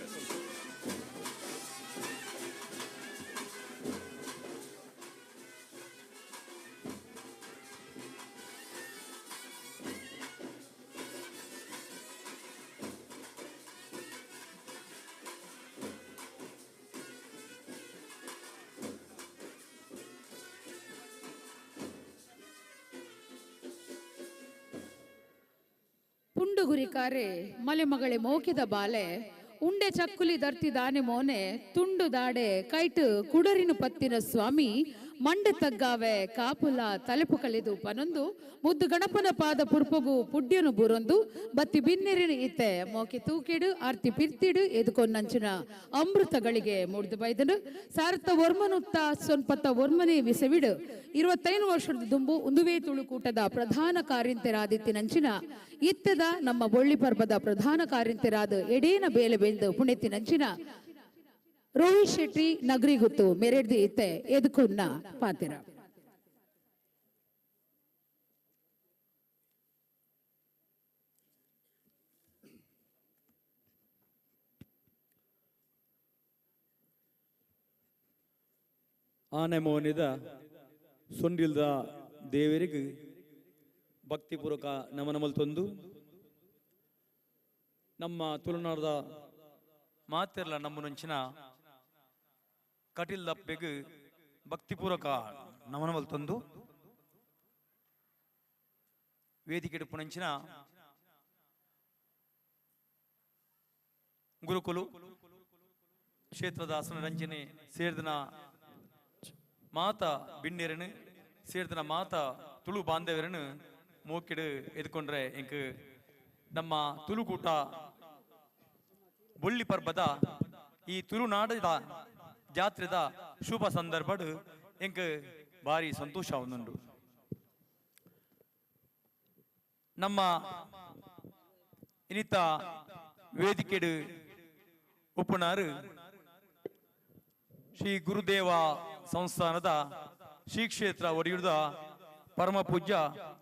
[SPEAKER 4] ಪುಂಡುಗುರಿಕಾರೆ ಮಲೆ ಮಗಳೆ ಮೋಕಿದ ಬಾಲೆ ಉಂಡೆ ಚಕ್ಕುಲಿ ದರ್ತಿ ದಾನೆ ಮೋನೆ ತುಂಡು ದಾಡೆ ಕೈಟು ಕುಡರಿನ ಪತ್ತಿನ ಸ್ವಾಮಿ ಮಂಡೆ ತಗ್ಗಾವೆ ಕಾಪುಲ ತಲೆಪು ಕಳೆದು ಪನೊಂದು ಮುದ್ದು ಗಣಪನ ಪಾದ ಪುರ್ಪಗು ಪುಡ್ಯನು ಬುರೊಂದು ಬತ್ತಿ ಬಿನ್ನೆರಿನ ಇತ್ತೆ ಮೋಕೆ ತೂಕಿಡು ಆರ್ತಿ ಪಿರ್ತಿಡು ಎದುಕೊನ್ನಂಚಿನ ಅಮೃತಗಳಿಗೆ ಮೂಡ್ದು ಬೈದನು ಸಾರತ್ತ ವರ್ಮನುತ್ತ ಸೊನ್ಪತ್ತ ವರ್ಮನೆ ವಿಸವಿಡು 25 ವರ್ಷದ ದುಂಬು ಉಂದುವೇ ತುಳುಕೂಟದ ಪ್ರಧಾನ ಕಾರ್ಯಂತೆರಾದಿತ್ತಿನಂಚಿನ ಇತ್ತದ ನಮ್ಮ ಬೊಳ್ಳಿ ಪರ್ಬದ ಪ್ರಧಾನ ಕಾರ್ಯಂತೆರಾದ ಎಡೇನ ಬೇಲೆ ಬೆಂದು ಪುಣೆತ್ತಿನಂಚಿನ ರೋಹಿತ್ ಶೆಟ್ಟಿ ನಗರಿಗುತ್ತು ಮೆರೆಡ್ದು ಇತ್ತೆ ಎದುಕುನ್ನ ಪಾತಿರ.
[SPEAKER 8] ಆನೆ ಮೋನಿದ ಸೊಂಡಿಲ್ದ ದೇವರಿಗೆ ಭಕ್ತಿಪೂರ್ವಕ ನಮನ ಮಲ್ತೊಂದು ನಮ್ಮ ತುಳುನಾಡದ ಮಾತೆರ್ಲ ನಮ್ಮನುಂಚಿನ ಕಟಿಲ್ದಪ್ಪೆಗ್ ಭಕ್ತಿಪೂರ್ವಕ ನಮನ ಮಲ್ತೊಂದು ವೇದಿಕೆ ಪುಣಂಚಿನ ಗುರುಕುಲು ಕ್ಷೇತ್ರದ ಆಸನ ರಂಜನೆ ಸೇರ್ದನ ಮಾತಾ ಬಿಣ್ಣೆರನು ಸೇರ್ದನ ಮಾತಾ ತುಳು ಬಾಂಧವರನು ಮೋಕಿಡು ಎದ್ಕೊಂಡ್ರೆ ಎಂಕ್ ನಮ್ಮ ತುಳುಕೂಟ ಬೊಳ್ಳಿ ಪರ್ಬದ ಈ ತುಳುನಾಡದ ಜಾತ್ರೆದ ಶುಭ ಸಂದರ್ಭಡು ಎಂಕ್ ಭಾರಿ ಸಂತೋಷ ಒಂದುಂಡು. ನಮ್ಮ ಇನಿತ ವೇದಿಕೆಡು ಉಪ್ಪುನಾರು ಶ್ರೀ ಗುರುದೇವ ಸಂಸ್ಥಾನದ ಶ್ರೀ ಕ್ಷೇತ್ರ ಒಡೆಯುವುದ ಪರಮ ಪೂಜ್ಯ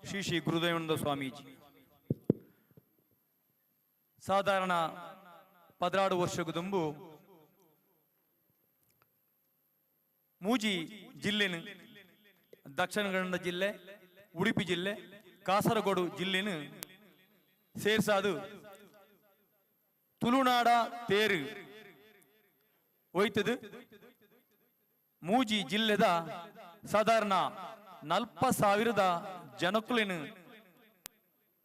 [SPEAKER 8] ಶ್ರೀ ಶ್ರೀ ಗುರುದೇವಾನಂದ ಸ್ವಾಮೀಜಿ. ಸಾಧಾರಣ 16 ವರ್ಷ ದುಂಬು ಮೂಜಿ ಜಿಲ್ಲೆನು, ದಕ್ಷಿಣ ಕನ್ನಡ ಜಿಲ್ಲೆ, ಉಡುಪಿ ಜಿಲ್ಲೆ, ಕಾಸರಗೋಡು ಜಿಲ್ಲೆನು ಸೇರ್ಸಾದು ತುಳುನಾಡ ತೇರು ಹೋಯ್ತದು. ಮೂಜಿ ಜಿಲ್ಲೆದ ಸಾಧಾರಣ 40,000 ಜನಕುಲೆನು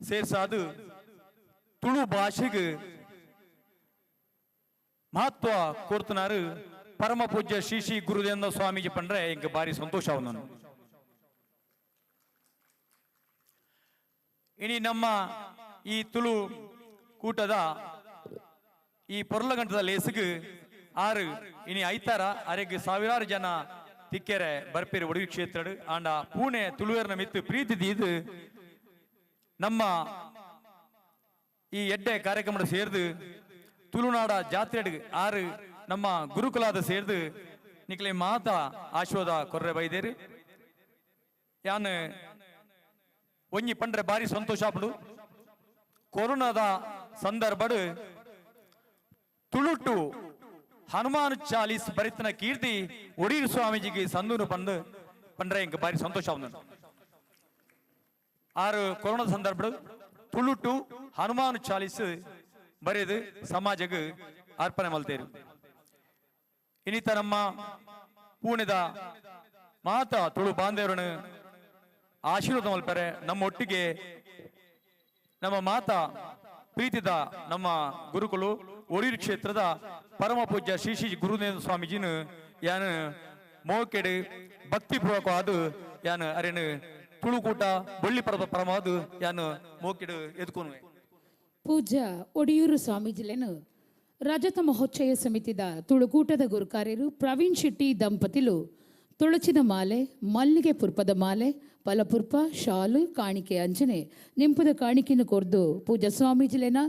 [SPEAKER 8] ಸೇರ್ಸಾದು ತುಳು ಭಾಷೆಗೆ ಮಹತ್ವ ಕೊಡ್ತನಾರು ಪರಮ ಪೂಜ್ಯ ಶ್ರೀ ಶ್ರೀ ಗುರುದೇಂದ್ರ ಸ್ವಾಮೀಜಿ ಪಂಡ್ರೆ ಎಂಕ್ ಬಾರಿ ಸಂತೋಷ. ನಾನು ಇನಿ ನಮ್ಮ ಈ ತುಳು ಕೂಟದ ಈ ಪೊರ್ಲಗಂಟದ ಲೇಸಿಗೆ ಆರು ಇನಿ ಐತಾರ ಅರೆಗ್ ಸಾವಿರಾರು ಜನ ತಿಕ್ಕೆರೆ ಬರ್ಪೇರು ಒಡುಗಿ ಕ್ಷೇತ್ರಡು. ಆಂಡ ಪೂಣೆ ತುಳುವೇರ್ನ ಮಿತ್ತು ಪ್ರೀತಿ ದೀದು ನಮ್ಮ ಈ ಎಡ್ಡೆ ಕಾರ್ಯಕ್ರಮ ಸೇರ್ದು ತುಳುನಾಡ ಜಾತ್ರೆ ಆರು ನಮ್ಮ ಗುರುಕುಲಾದ ಸೇರ್ದು ನಿಕ್ಲೆ ಮಾತಾ ಆಶೀರ್ವಾದ ಕೊರ್ರೆ ಬೈದೇರು. ಯಾನ್ ಒಂಜಿ ಪಂಡ್ರೆ ಬಾರಿ ಸಂತೋಷ ಆಪುಂಡು. ಕೊರೋನಾದ ಸಂದರ್ಭಡ್ ತುಳುಟು ಹನುಮಾನ್ ಚಾಲೀಸ್ ಬರಿತನ ಕೀರ್ತಿ ಒಡೀರ್ ಸ್ವಾಮೀಜಿಗೆ ಸಂದೂನು ಪಂದು ಪಂಡ್ರೆ ಎಂಕ್ ಬಾರಿ ಸಂತೋಷ ಆಪುಂಡು. ಆರು ಕೊರೋನಾ ಸಂದರ್ಭಡ್ ತುಳುಟು ಹನುಮಾನ್ ಚಾಲೀಸ್ ಬರೆದು ಸಮಾಜಕ್ಕೆ ಅರ್ಪಣೆ ಮಲ್ತೇರು. ಇನ್ನಿತ ನಮ್ಮ ಪೂಣೆದ ಮಾತಾ ತುಳು ಬಾಂಧವರನ್ನು ಆಶೀರ್ವಾದ ಮಲ್ಪರೆ. ನಮ್ಮ ಒಟ್ಟಿಗೆ ನಮ್ಮ ಮಾತಾ ಪ್ರೀತಿದ ನಮ್ಮ ಗುರುಕುಲು ಒಡೀರ್ ಕ್ಷೇತ್ರದ ಪರಮ ಪೂಜ್ಯ ಶ್ರೀ ಶ್ರೀ ಗುರುದೇವ ಸ್ವಾಮೀಜಿನ ಯಾನ್ ಮೋಕೆಡು ಭಕ್ತಿಪೂರ್ವಕ ಅದು ಯಾನ್ ಅರೇನು ತುಳುಕೂಟ ಬೊಳ್ಳಿ ಪರ್ವ ಪರಮಾದು ಯಾನ್ ಮೋಕೆಡು ಎದ್ಕೊನುವೆ.
[SPEAKER 4] ಪೂಜ್ಯ ಒಡಿಯೂರು ಸ್ವಾಮೀಜಿಲೇನು ರಜತ ಮಹೋಚ್ಚಯ ಸಮಿತಿದ ತುಳುಕೂಟದ ಗುರುಕಾರ್ಯರು ಪ್ರವೀಣ್ ಶೆಟ್ಟಿ ದಂಪತಿಲು ತುಳಚಿದ ಮಾಲೆ, ಮಲ್ಲಿಗೆ ಪುರ್ಪದ ಮಾಲೆ, ಫಲಪುರ್ಪ, ಶಾಲು, ಕಾಣಿಕೆ ಅಂಚನೆ ನಿಂಪುದ ಕಾಣಿಕೆಯನ್ನು ಕೊರ್ದು ಪೂಜ್ಯ ಸ್ವಾಮೀಜಿಲೇನ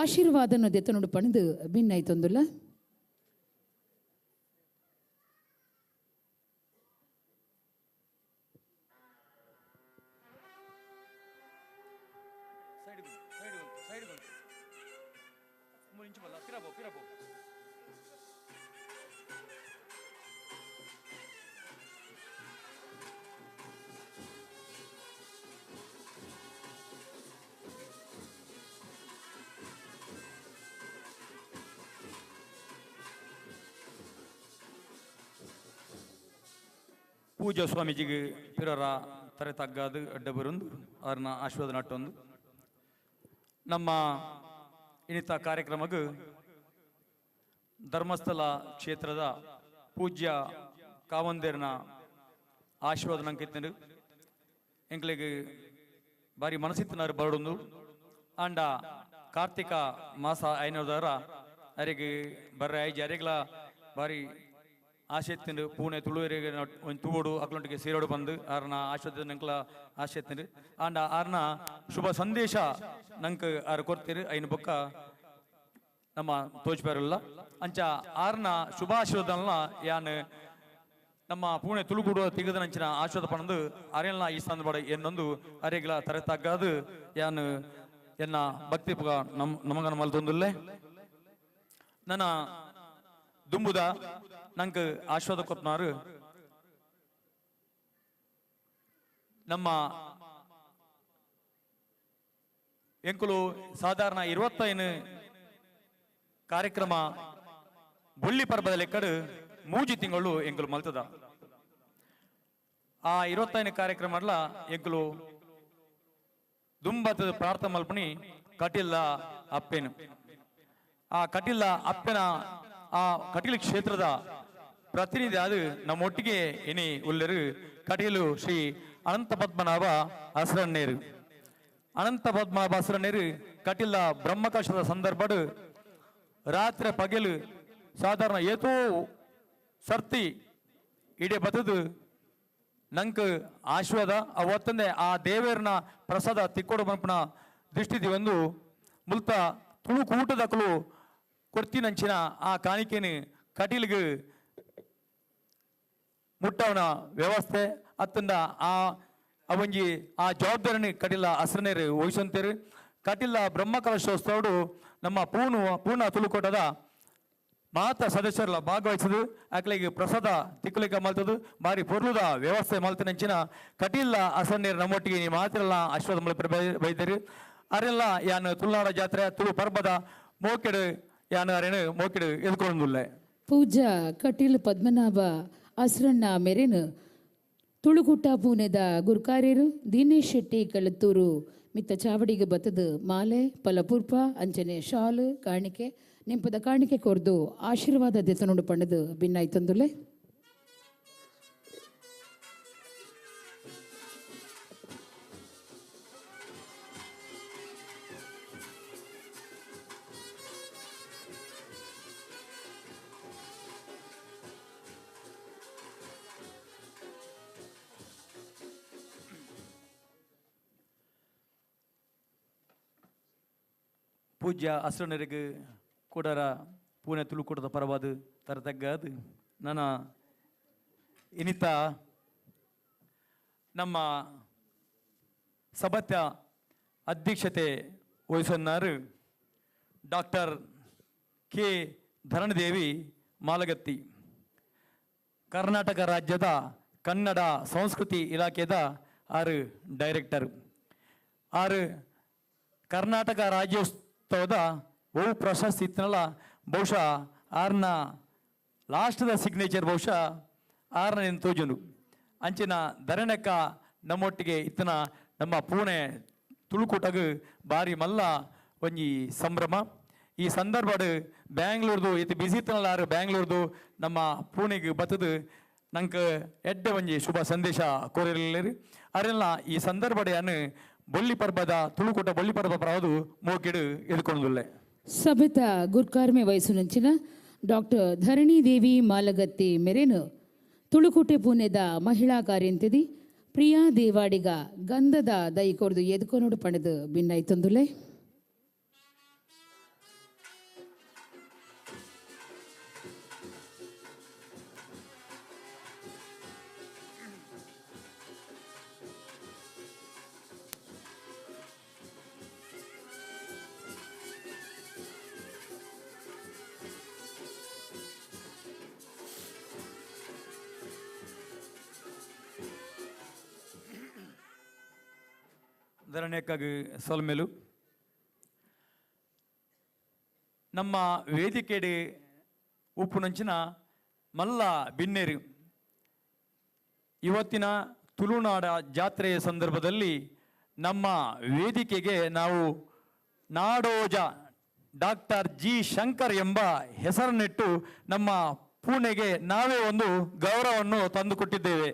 [SPEAKER 4] ಆಶೀರ್ವಾದನ ದೆತ್ತನುಡು ಪಣದು ಭಿನ್ನೈತೊಂದುಲ್ಲ.
[SPEAKER 8] ಪೂಜಾ ಸ್ವಾಮೀಜಿಗೆ ಪಿರರ ತರೆ ತಗ್ಗಾದು ಅಡ್ಡ ಬರುಂದು ಅವ್ರನ್ನ ಆಶೀರ್ವಾದ ನಟ್ಟೊಂದು ನಮ್ಮ ಇನ್ನಿತ ಕಾರ್ಯಕ್ರಮಕ್ಕೆ ಧರ್ಮಸ್ಥಳ ಕ್ಷೇತ್ರದ ಪೂಜ್ಯ ಕಾವಂದೇರ್ನ ಆಶೀರ್ವಾದ ನಂಗೆ ಎಂಕ್ಲೆಗ್ ಬಾರಿ ಮನಸ್ಸಿತ್ತಿನಾರು ಬರಡೊಂದು. ಆಂಡ ಕಾರ್ತಿಕ ಮಾಸ ಐನೋದಾರ ಅರೆಗ್ ಬರ್ರೆ ಐಜಿ ಅರೆಗ್ಲ ಬಾರಿ ಆಸೆ ಇತ್ತಿಂಡು ಪೂಣೆ ತುಳುವೆರಿಗೆ ಒಂಜಿ ತೂವೊಡು ಅಕ್ಲೊಂಟಿಗೆ ಸೇರೋಡು ಬಂದು ಆರ್ನ ಆಶೀರ್ವಾದ ನಂಕ್ಲ ಆಸೆ ಇತ್ತಿಂಡು. ಆಂಡ ಆರ್ನ ಶುಭ ಸಂದೇಶ ನಂಕ್ ಆರ್ ಕೊರ್ತೀರು ಐನು ಬೊಕ್ಕ ನಮ್ಮ ತೋಜ್ಪೇರಲ್ಲ ಅಂಚ ಆರ್ನ ಶುಭಾಶೀರ್ವಾದನ ಯಾನ್ ನಮ್ಮ ಪೂಣೆ ತುಳುಗೂಡುವ ತಿಗದನಂಚಿನ ಆಶೀರ್ವಾದ ಪಣಂದು ಅರೆಲ್ನ ಈ ಸಂದರ್ಭ ಎನ್ನೊಂದು ಅರೆಗ್ಲ ತರೆ ತಗ್ಗಾದು ಯಾನ್ ಎನ್ನ ಭಕ್ತಿ ಪುಗ ನಮಗನ ಮಲ್ತೊಂದುಲ್ಲೆ. ನನ್ನ ದುಂಬುದ ನಂಕ್ ಆಶೀರ್ವಾದ ಕೊತ್ನಾರು ನಮ್ಮ ಎಂಕುಲು ಸಾಧಾರಣ 25 ಕಾರ್ಯಕ್ರಮ ಬೊಳ್ಳಿ ಪರ್ಬದ ಲೆಕ್ಕಡು ಮೂಜಿ ತಿಂಗಳು ಎಂಕುಲು ಮಲ್ತದ. ಆ 25 ಕಾರ್ಯಕ್ರಮ ಎಂಕುಲು ದುಂಬತ್ತದ ಪ್ರಾರ್ಥನೆ ಮಲ್ಪಣಿ ಕಟಿಲ್ಲ ಅಪ್ಪೆನು. ಆ ಕಟಿಲ್ಲ ಅಪ್ಪೆನ ಆ ಕಟೀಲು ಕ್ಷೇತ್ರದ ಪ್ರತಿನಿಧಿ ಅದು ನಮ್ಮೊಟ್ಟಿಗೆ ಇನಿ ಉಲ್ಲರು ಕಟೀಲು ಶ್ರೀ ಅನಂತ ಪದ್ಮನಾಭ ಅಸರಣ್ಣೇರು. ಅನಂತ ಪದ್ಮನಾಭ ಅಸರಣ್ಣೇರು ಕಟೀಲ ಬ್ರಹ್ಮಕಶದ ಸಂದರ್ಭಡು ರಾತ್ರಿ ಪಗಲು ಸಾಧಾರಣ ಏತೋ ಸರ್ತಿ ಇಡೀ ಬತ್ತದು ನಂಕ್ ಆಶೀರ್ವಾದ ಅವತ್ತಂದೆ ಆ ದೇವೇರ್ನ ಪ್ರಸಾದ ತಿಕ್ಕೋಡು ಬಂಪನ ದೃಷ್ಟಿ ಒಂದು ಮುಲ್ತ ತುಳು ಕೂಟದಕಲು ಕೊಡ್ತಿನಂಚಿನ ಆ ಕಾಣಿಕೆನು ಕಟೀಲ್ಗೆ ಮುಟ್ಟವನ ವ್ಯವಸ್ಥೆ ಅತ್ತಂದ ಆ ಅವಂಜಿ ಆ ಜವಾಬ್ದಾರಿನ ಕಟೀಲ ಅಸ್ರನೇರು ವಹಿಸಂತೇರು. ಕಟೀಲ ಬ್ರಹ್ಮಕಲಶೋತ್ಸವಡು ನಮ್ಮ ಪೂರ್ಣ ತುಳುಕೋಟದ ಮಾತ ಸದಸ್ಯರಲ್ಲ ಭಾಗವಹಿಸದು ಅಕ್ಲೆಗ್ ಪ್ರಸಾದ ತಿಕ್ಕಲಿಕ ಮಲ್ತದು ಬಾರಿ ಪೊರ್ಲುದ ವ್ಯವಸ್ಥೆ ಮಲ್ತಿನಂಚಿನ ಕಟೀಲ ಅಸಣ್ಣೀರ್ ನಮ್ಮೊಟ್ಟಿಗೆ ನೀ ಮಾತ್ರಲ್ಲ ಆಶೀರ್ವಾದ ಮಲ್ಪೆರೆ ಬೈದೆರ್. ಅರೆಲ್ಲ ಯಾನ್ ತುಳುನಾಡ ಜಾತ್ರೆ ತುಳು ಪರ್ಬದ ಮೋಕೆಡು ಯಾನ್ ಅರೆನ್ ಮೋಕೆಡು ಎದುಕೊಂದುಲ್ಲೆ.
[SPEAKER 4] ಪೂಜಾ ಕಟೀಲ್ ಪದ್ಮನಾಭ ಅಸ್ರಣ್ಣ ಮೆರೆನ್ ತುಳುಕೂಟ ಪೂನೆದ ಗುರ್ಕಾರ್ಯರು ದಿನೇಶ್ ಶೆಟ್ಟಿ ಕಳತ್ತೂರು ಮಿತ್ತ ಚಾವಡಿಗೆ ಬತ್ತದು ಮಾಲೆ ಪಲಪುರ್ಪ ಅಂಚನೆ ಶಾಲು ಕಾಣಿಕೆ ನಿಂಪದ ಕಾಣಿಕೆ ಕೊರ್ದು ಆಶೀರ್ವಾದ ದೆತನುಡು ಪಂಡದು ಭಿನ್ನಾಯ್ತಂದುಲೆ.
[SPEAKER 8] ಪೂಜ್ಯ ಅಸ್ರಣ್ಣರಿಗೆ ಕೂಡರ ಪೂನೆ ತುಳುಕೂಟದ ಪರವಾದ ತರತಗ್ಗದು ನನ್ನ ಇನ್ನಿತ ನಮ್ಮ ಸಭತ್ಯ ಅಧ್ಯಕ್ಷತೆ ವಹಿಸನ್ನಾರು ಡಾಕ್ಟರ್ ಕೆ ಧರಣಿದೇವಿ ಮಾಲಗತ್ತಿ, ಕರ್ನಾಟಕ ರಾಜ್ಯದ ಕನ್ನಡ ಸಂಸ್ಕೃತಿ ಇಲಾಖೆದ ಆರು ಡೈರೆಕ್ಟರ್. ಆರು ಕರ್ನಾಟಕ ರಾಜ್ಯೋತ್ಸವದ ಬಹು ಪ್ರಶಸ್ತಿ ಇತ್ತನಲ್ಲ, ಬಹುಶಃ ಆರ್ನ ಲಾಸ್ಟ್ದ ಸಿಗ್ನೇಚರ್ ಬಹುಶಃ ಆರ್ನ ತೋಜುಂಡು. ಅಂಚಿನ ಧರಣಕ್ಕ ನಮ್ಮೊಟ್ಟಿಗೆ ಇತ್ತನ ನಮ್ಮ ಪೂಣೆ ತುಳುಕೂಟಗ್ ಬಾರಿ ಮಲ್ಲ ಒಂಜಿ ಸಂಭ್ರಮ. ಈ ಸಂದರ್ಭಡ್ ಬ್ಯಾಂಗ್ಳೂರ್ದು ಇತ್ತು ಬಿಸಿ ಇತ್ತನಲ್ಲ ಆರು ಬ್ಯಾಂಗ್ಳೂರ್ದು ನಮ್ಮ ಪೂಣೆಗೆ ಬತ್ತದು ನಂಗೆ ಎಡ್ಡೆ ಒಂಜಿ ಶುಭ ಸಂದೇಶ ಕೋರಿರಲಿಲ್ಲ. ಅರೆಲ್ಲ ಈ ಸಂದರ್ಭಡ್ ಯಾನು ಬೊಳ್ಳಿ ಪರ್ಬದ ತುಳುಕೂಟ ಬೊಳ್ಳಿ ಪರ್ಬ ಪರವದು ಮೋಕಿಡು ಎದುಕೊಂಡುಲ್ಲೆ.
[SPEAKER 4] ಸಭೆತ ಗುರ್ಕಾರ್ಮೆ ವಯಸ್ಸುನಂಚಿನ ಡಾಕ್ಟರ್ ಧರಣಿ ದೇವಿ ಮಾಲಗತ್ತಿ ಮೆರೆನು ತುಳುಕೂಟೆ ಪೂನೆದ ಮಹಿಳಾ ಕಾರ್ಯಂತಿದಿ ಪ್ರಿಯಾ ದೇವಾಡಿಗ ಗಂಧದ ದೈ ಕೊರ್ದು ಎದುಕೊನೋಡು ಪಣದು ಭಿನ್ನಾಯ್ತಂದುಲೆ.
[SPEAKER 8] ಧರಣ್ಯಕ್ಕಾಗಿ ಸೊಲ್ಮೆಲು. ನಮ್ಮ ವೇದಿಕೆಡೆ ಉಪ್ಪುನಂಚಿನ ಮಲ್ಲ ಬಿನ್ನೇರು ಇವತ್ತಿನ ತುಳುನಾಡ ಜಾತ್ರೆಯ ಸಂದರ್ಭದಲ್ಲಿ ನಮ್ಮ ವೇದಿಕೆಗೆ ನಾವು ನಾಡೋಜ ಡಾಕ್ಟರ್ ಜಿ ಶಂಕರ್ ಎಂಬ ಹೆಸರನ್ನಿಟ್ಟು ನಮ್ಮ ಪುಣೆಗೆ ನಾವೇ ಒಂದು ಗೌರವವನ್ನು ತಂದುಕೊಟ್ಟಿದ್ದೇವೆ.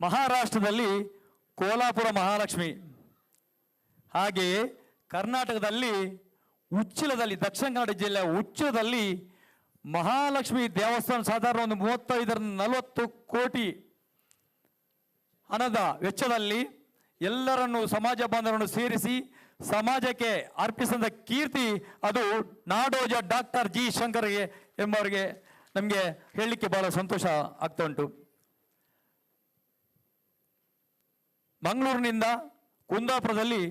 [SPEAKER 8] ಮಹಾರಾಷ್ಟ್ರದಲ್ಲಿ ಕೋಲಾಪುರ ಮಹಾಲಕ್ಷ್ಮಿ, ಹಾಗೆಯೇ ಕರ್ನಾಟಕದಲ್ಲಿ ಉಚ್ಚಿಲದಲ್ಲಿ, ದಕ್ಷಿಣ ಕನ್ನಡ ಜಿಲ್ಲೆಯ ಉಚ್ಚಿಲದಲ್ಲಿ ಮಹಾಲಕ್ಷ್ಮಿ ದೇವಸ್ಥಾನ ಸಾಧಾರಣ ಒಂದು 35-40 ಕೋಟಿ ಹಣದ ವೆಚ್ಚದಲ್ಲಿ ಎಲ್ಲರನ್ನು ಸಮಾಜ ಬಾಂಧವರನ್ನು ಸೇರಿಸಿ ಸಮಾಜಕ್ಕೆ ಅರ್ಪಿಸಿದ ಕೀರ್ತಿ ಅದು ನಾಡೋಜ ಡಾಕ್ಟರ್ ಜಿ ಶಂಕರ್ಗೆ ಎಂಬವರಿಗೆ ನಮಗೆ ಹೇಳಲಿಕ್ಕೆ ಬಹಳ ಸಂತೋಷ ಆಗ್ತಾ ಉಂಟು. ಮಂಗಳೂರಿನಿಂದ ಕುಂದಾಪುರದಲ್ಲಿ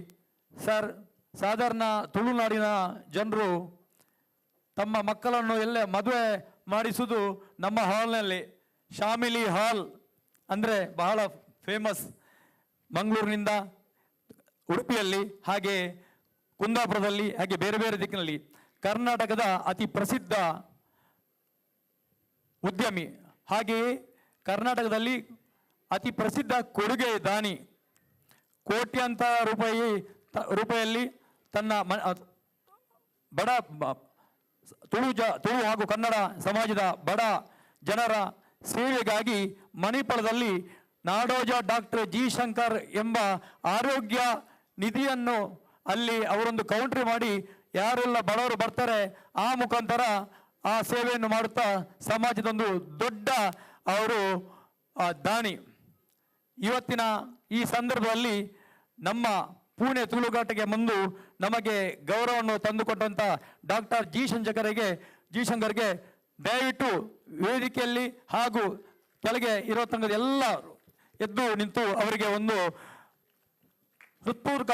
[SPEAKER 8] ಸರ್ ಸಾಧಾರಣ ತುಳುನಾಡಿನ ಜನರು ತಮ್ಮ ಮಕ್ಕಳನ್ನು ಎಲ್ಲೇ ಮದುವೆ ಮಾಡಿಸುವುದು ನಮ್ಮ ಹಾಲ್ನಲ್ಲಿ, ಶಾಮಿಲಿ ಹಾಲ್ ಅಂದರೆ ಬಹಳ ಫೇಮಸ್ ಮಂಗಳೂರಿನಿಂದ ಉಡುಪಿಯಲ್ಲಿ, ಹಾಗೆ ಕುಂದಾಪುರದಲ್ಲಿ, ಹಾಗೆ ಬೇರೆ ಬೇರೆ ದಿಕ್ಕಿನಲ್ಲಿ ಕರ್ನಾಟಕದ ಅತಿ ಪ್ರಸಿದ್ಧ ಉದ್ಯಮಿ, ಹಾಗೆಯೇ ಕರ್ನಾಟಕದಲ್ಲಿ ಅತಿ ಪ್ರಸಿದ್ಧ ಕೊಡುಗೆ ದಾನಿ, ಕೋಟ್ಯಾಂತರ ರೂಪಾಯಲ್ಲಿ ತನ್ನ ಬಡ ತುಳು ಹಾಗೂ ಕನ್ನಡ ಸಮಾಜದ ಬಡ ಜನರ ಸೇವೆಗಾಗಿ ಮಣಿಪಾಲದಲ್ಲಿ ನಾಡೋಜ ಡಾಕ್ಟರ್ ಜಿ ಶಂಕರ್ ಎಂಬ ಆರೋಗ್ಯ ನಿಧಿಯನ್ನು ಅಲ್ಲಿ ಅವರೊಂದು ಕೌಂಟ್ರಿ ಮಾಡಿ ಯಾರೆಲ್ಲ ಬಡವರು ಬರ್ತಾರೆ ಆ ಮುಖಾಂತರ ಆ ಸೇವೆಯನ್ನು ಮಾಡುತ್ತಾ ಸಮಾಜದೊಂದು ದೊಡ್ಡ ಅವರು ದಾನಿ. ಇವತ್ತಿನ ಈ ಸಂದರ್ಭದಲ್ಲಿ ನಮ್ಮ ಪುಣೆ ತುಳುಗಾಟಕ್ಕೆ ಬಂದು ನಮಗೆ ಗೌರವವನ್ನು ತಂದುಕೊಟ್ಟಂಥ ಡಾಕ್ಟರ್ ಜಿ ಶಂಕರ್ಗೆ ದಯವಿಟ್ಟು ವೇದಿಕೆಯಲ್ಲಿ ಹಾಗೂ ಕೆಳಗೆ ಇರೋ ತಂಗದ ಎಲ್ಲ ಎದ್ದು ನಿಂತು ಅವರಿಗೆ ಒಂದು ಹೃತ್ಪೂರ್ವಕ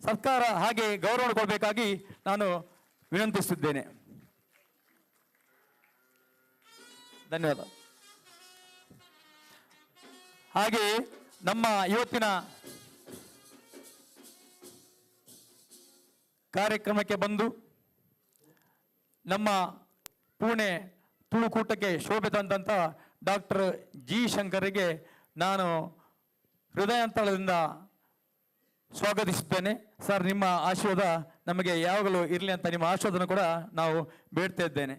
[SPEAKER 8] ಸತ್ಕಾರ ಹಾಗೆ ಗೌರವ ಕೊಡಬೇಕಾಗಿ ನಾನು ವಿನಂತಿಸುತ್ತಿದ್ದೇನೆ. ಧನ್ಯವಾದ. ಹಾಗೆಯೇ ನಮ್ಮ ಇವತ್ತಿನ ಕಾರ್ಯಕ್ರಮಕ್ಕೆ ಬಂದು ನಮ್ಮ ಪುಣೆ ತುಳುಕೂಟಕ್ಕೆ ಶೋಭೆ ತಂದಂಥ ಡಾಕ್ಟರ್ ಜಿ ಶಂಕರಿಗೆ ನಾನು ಹೃದಯಾಂತಳದಿಂದ ಸ್ವಾಗತಿಸುತ್ತೇನೆ. ಸರ್, ನಿಮ್ಮ ಆಶೀರ್ವಾದ ನಮಗೆ ಯಾವಾಗಲೂ ಇರಲಿ ಅಂತ ನಿಮ್ಮ ಆಶೀರ್ವಾದನ ಕೂಡ ನಾವು ಬೇಡ್ತಾ ಇದ್ದೇನೆ.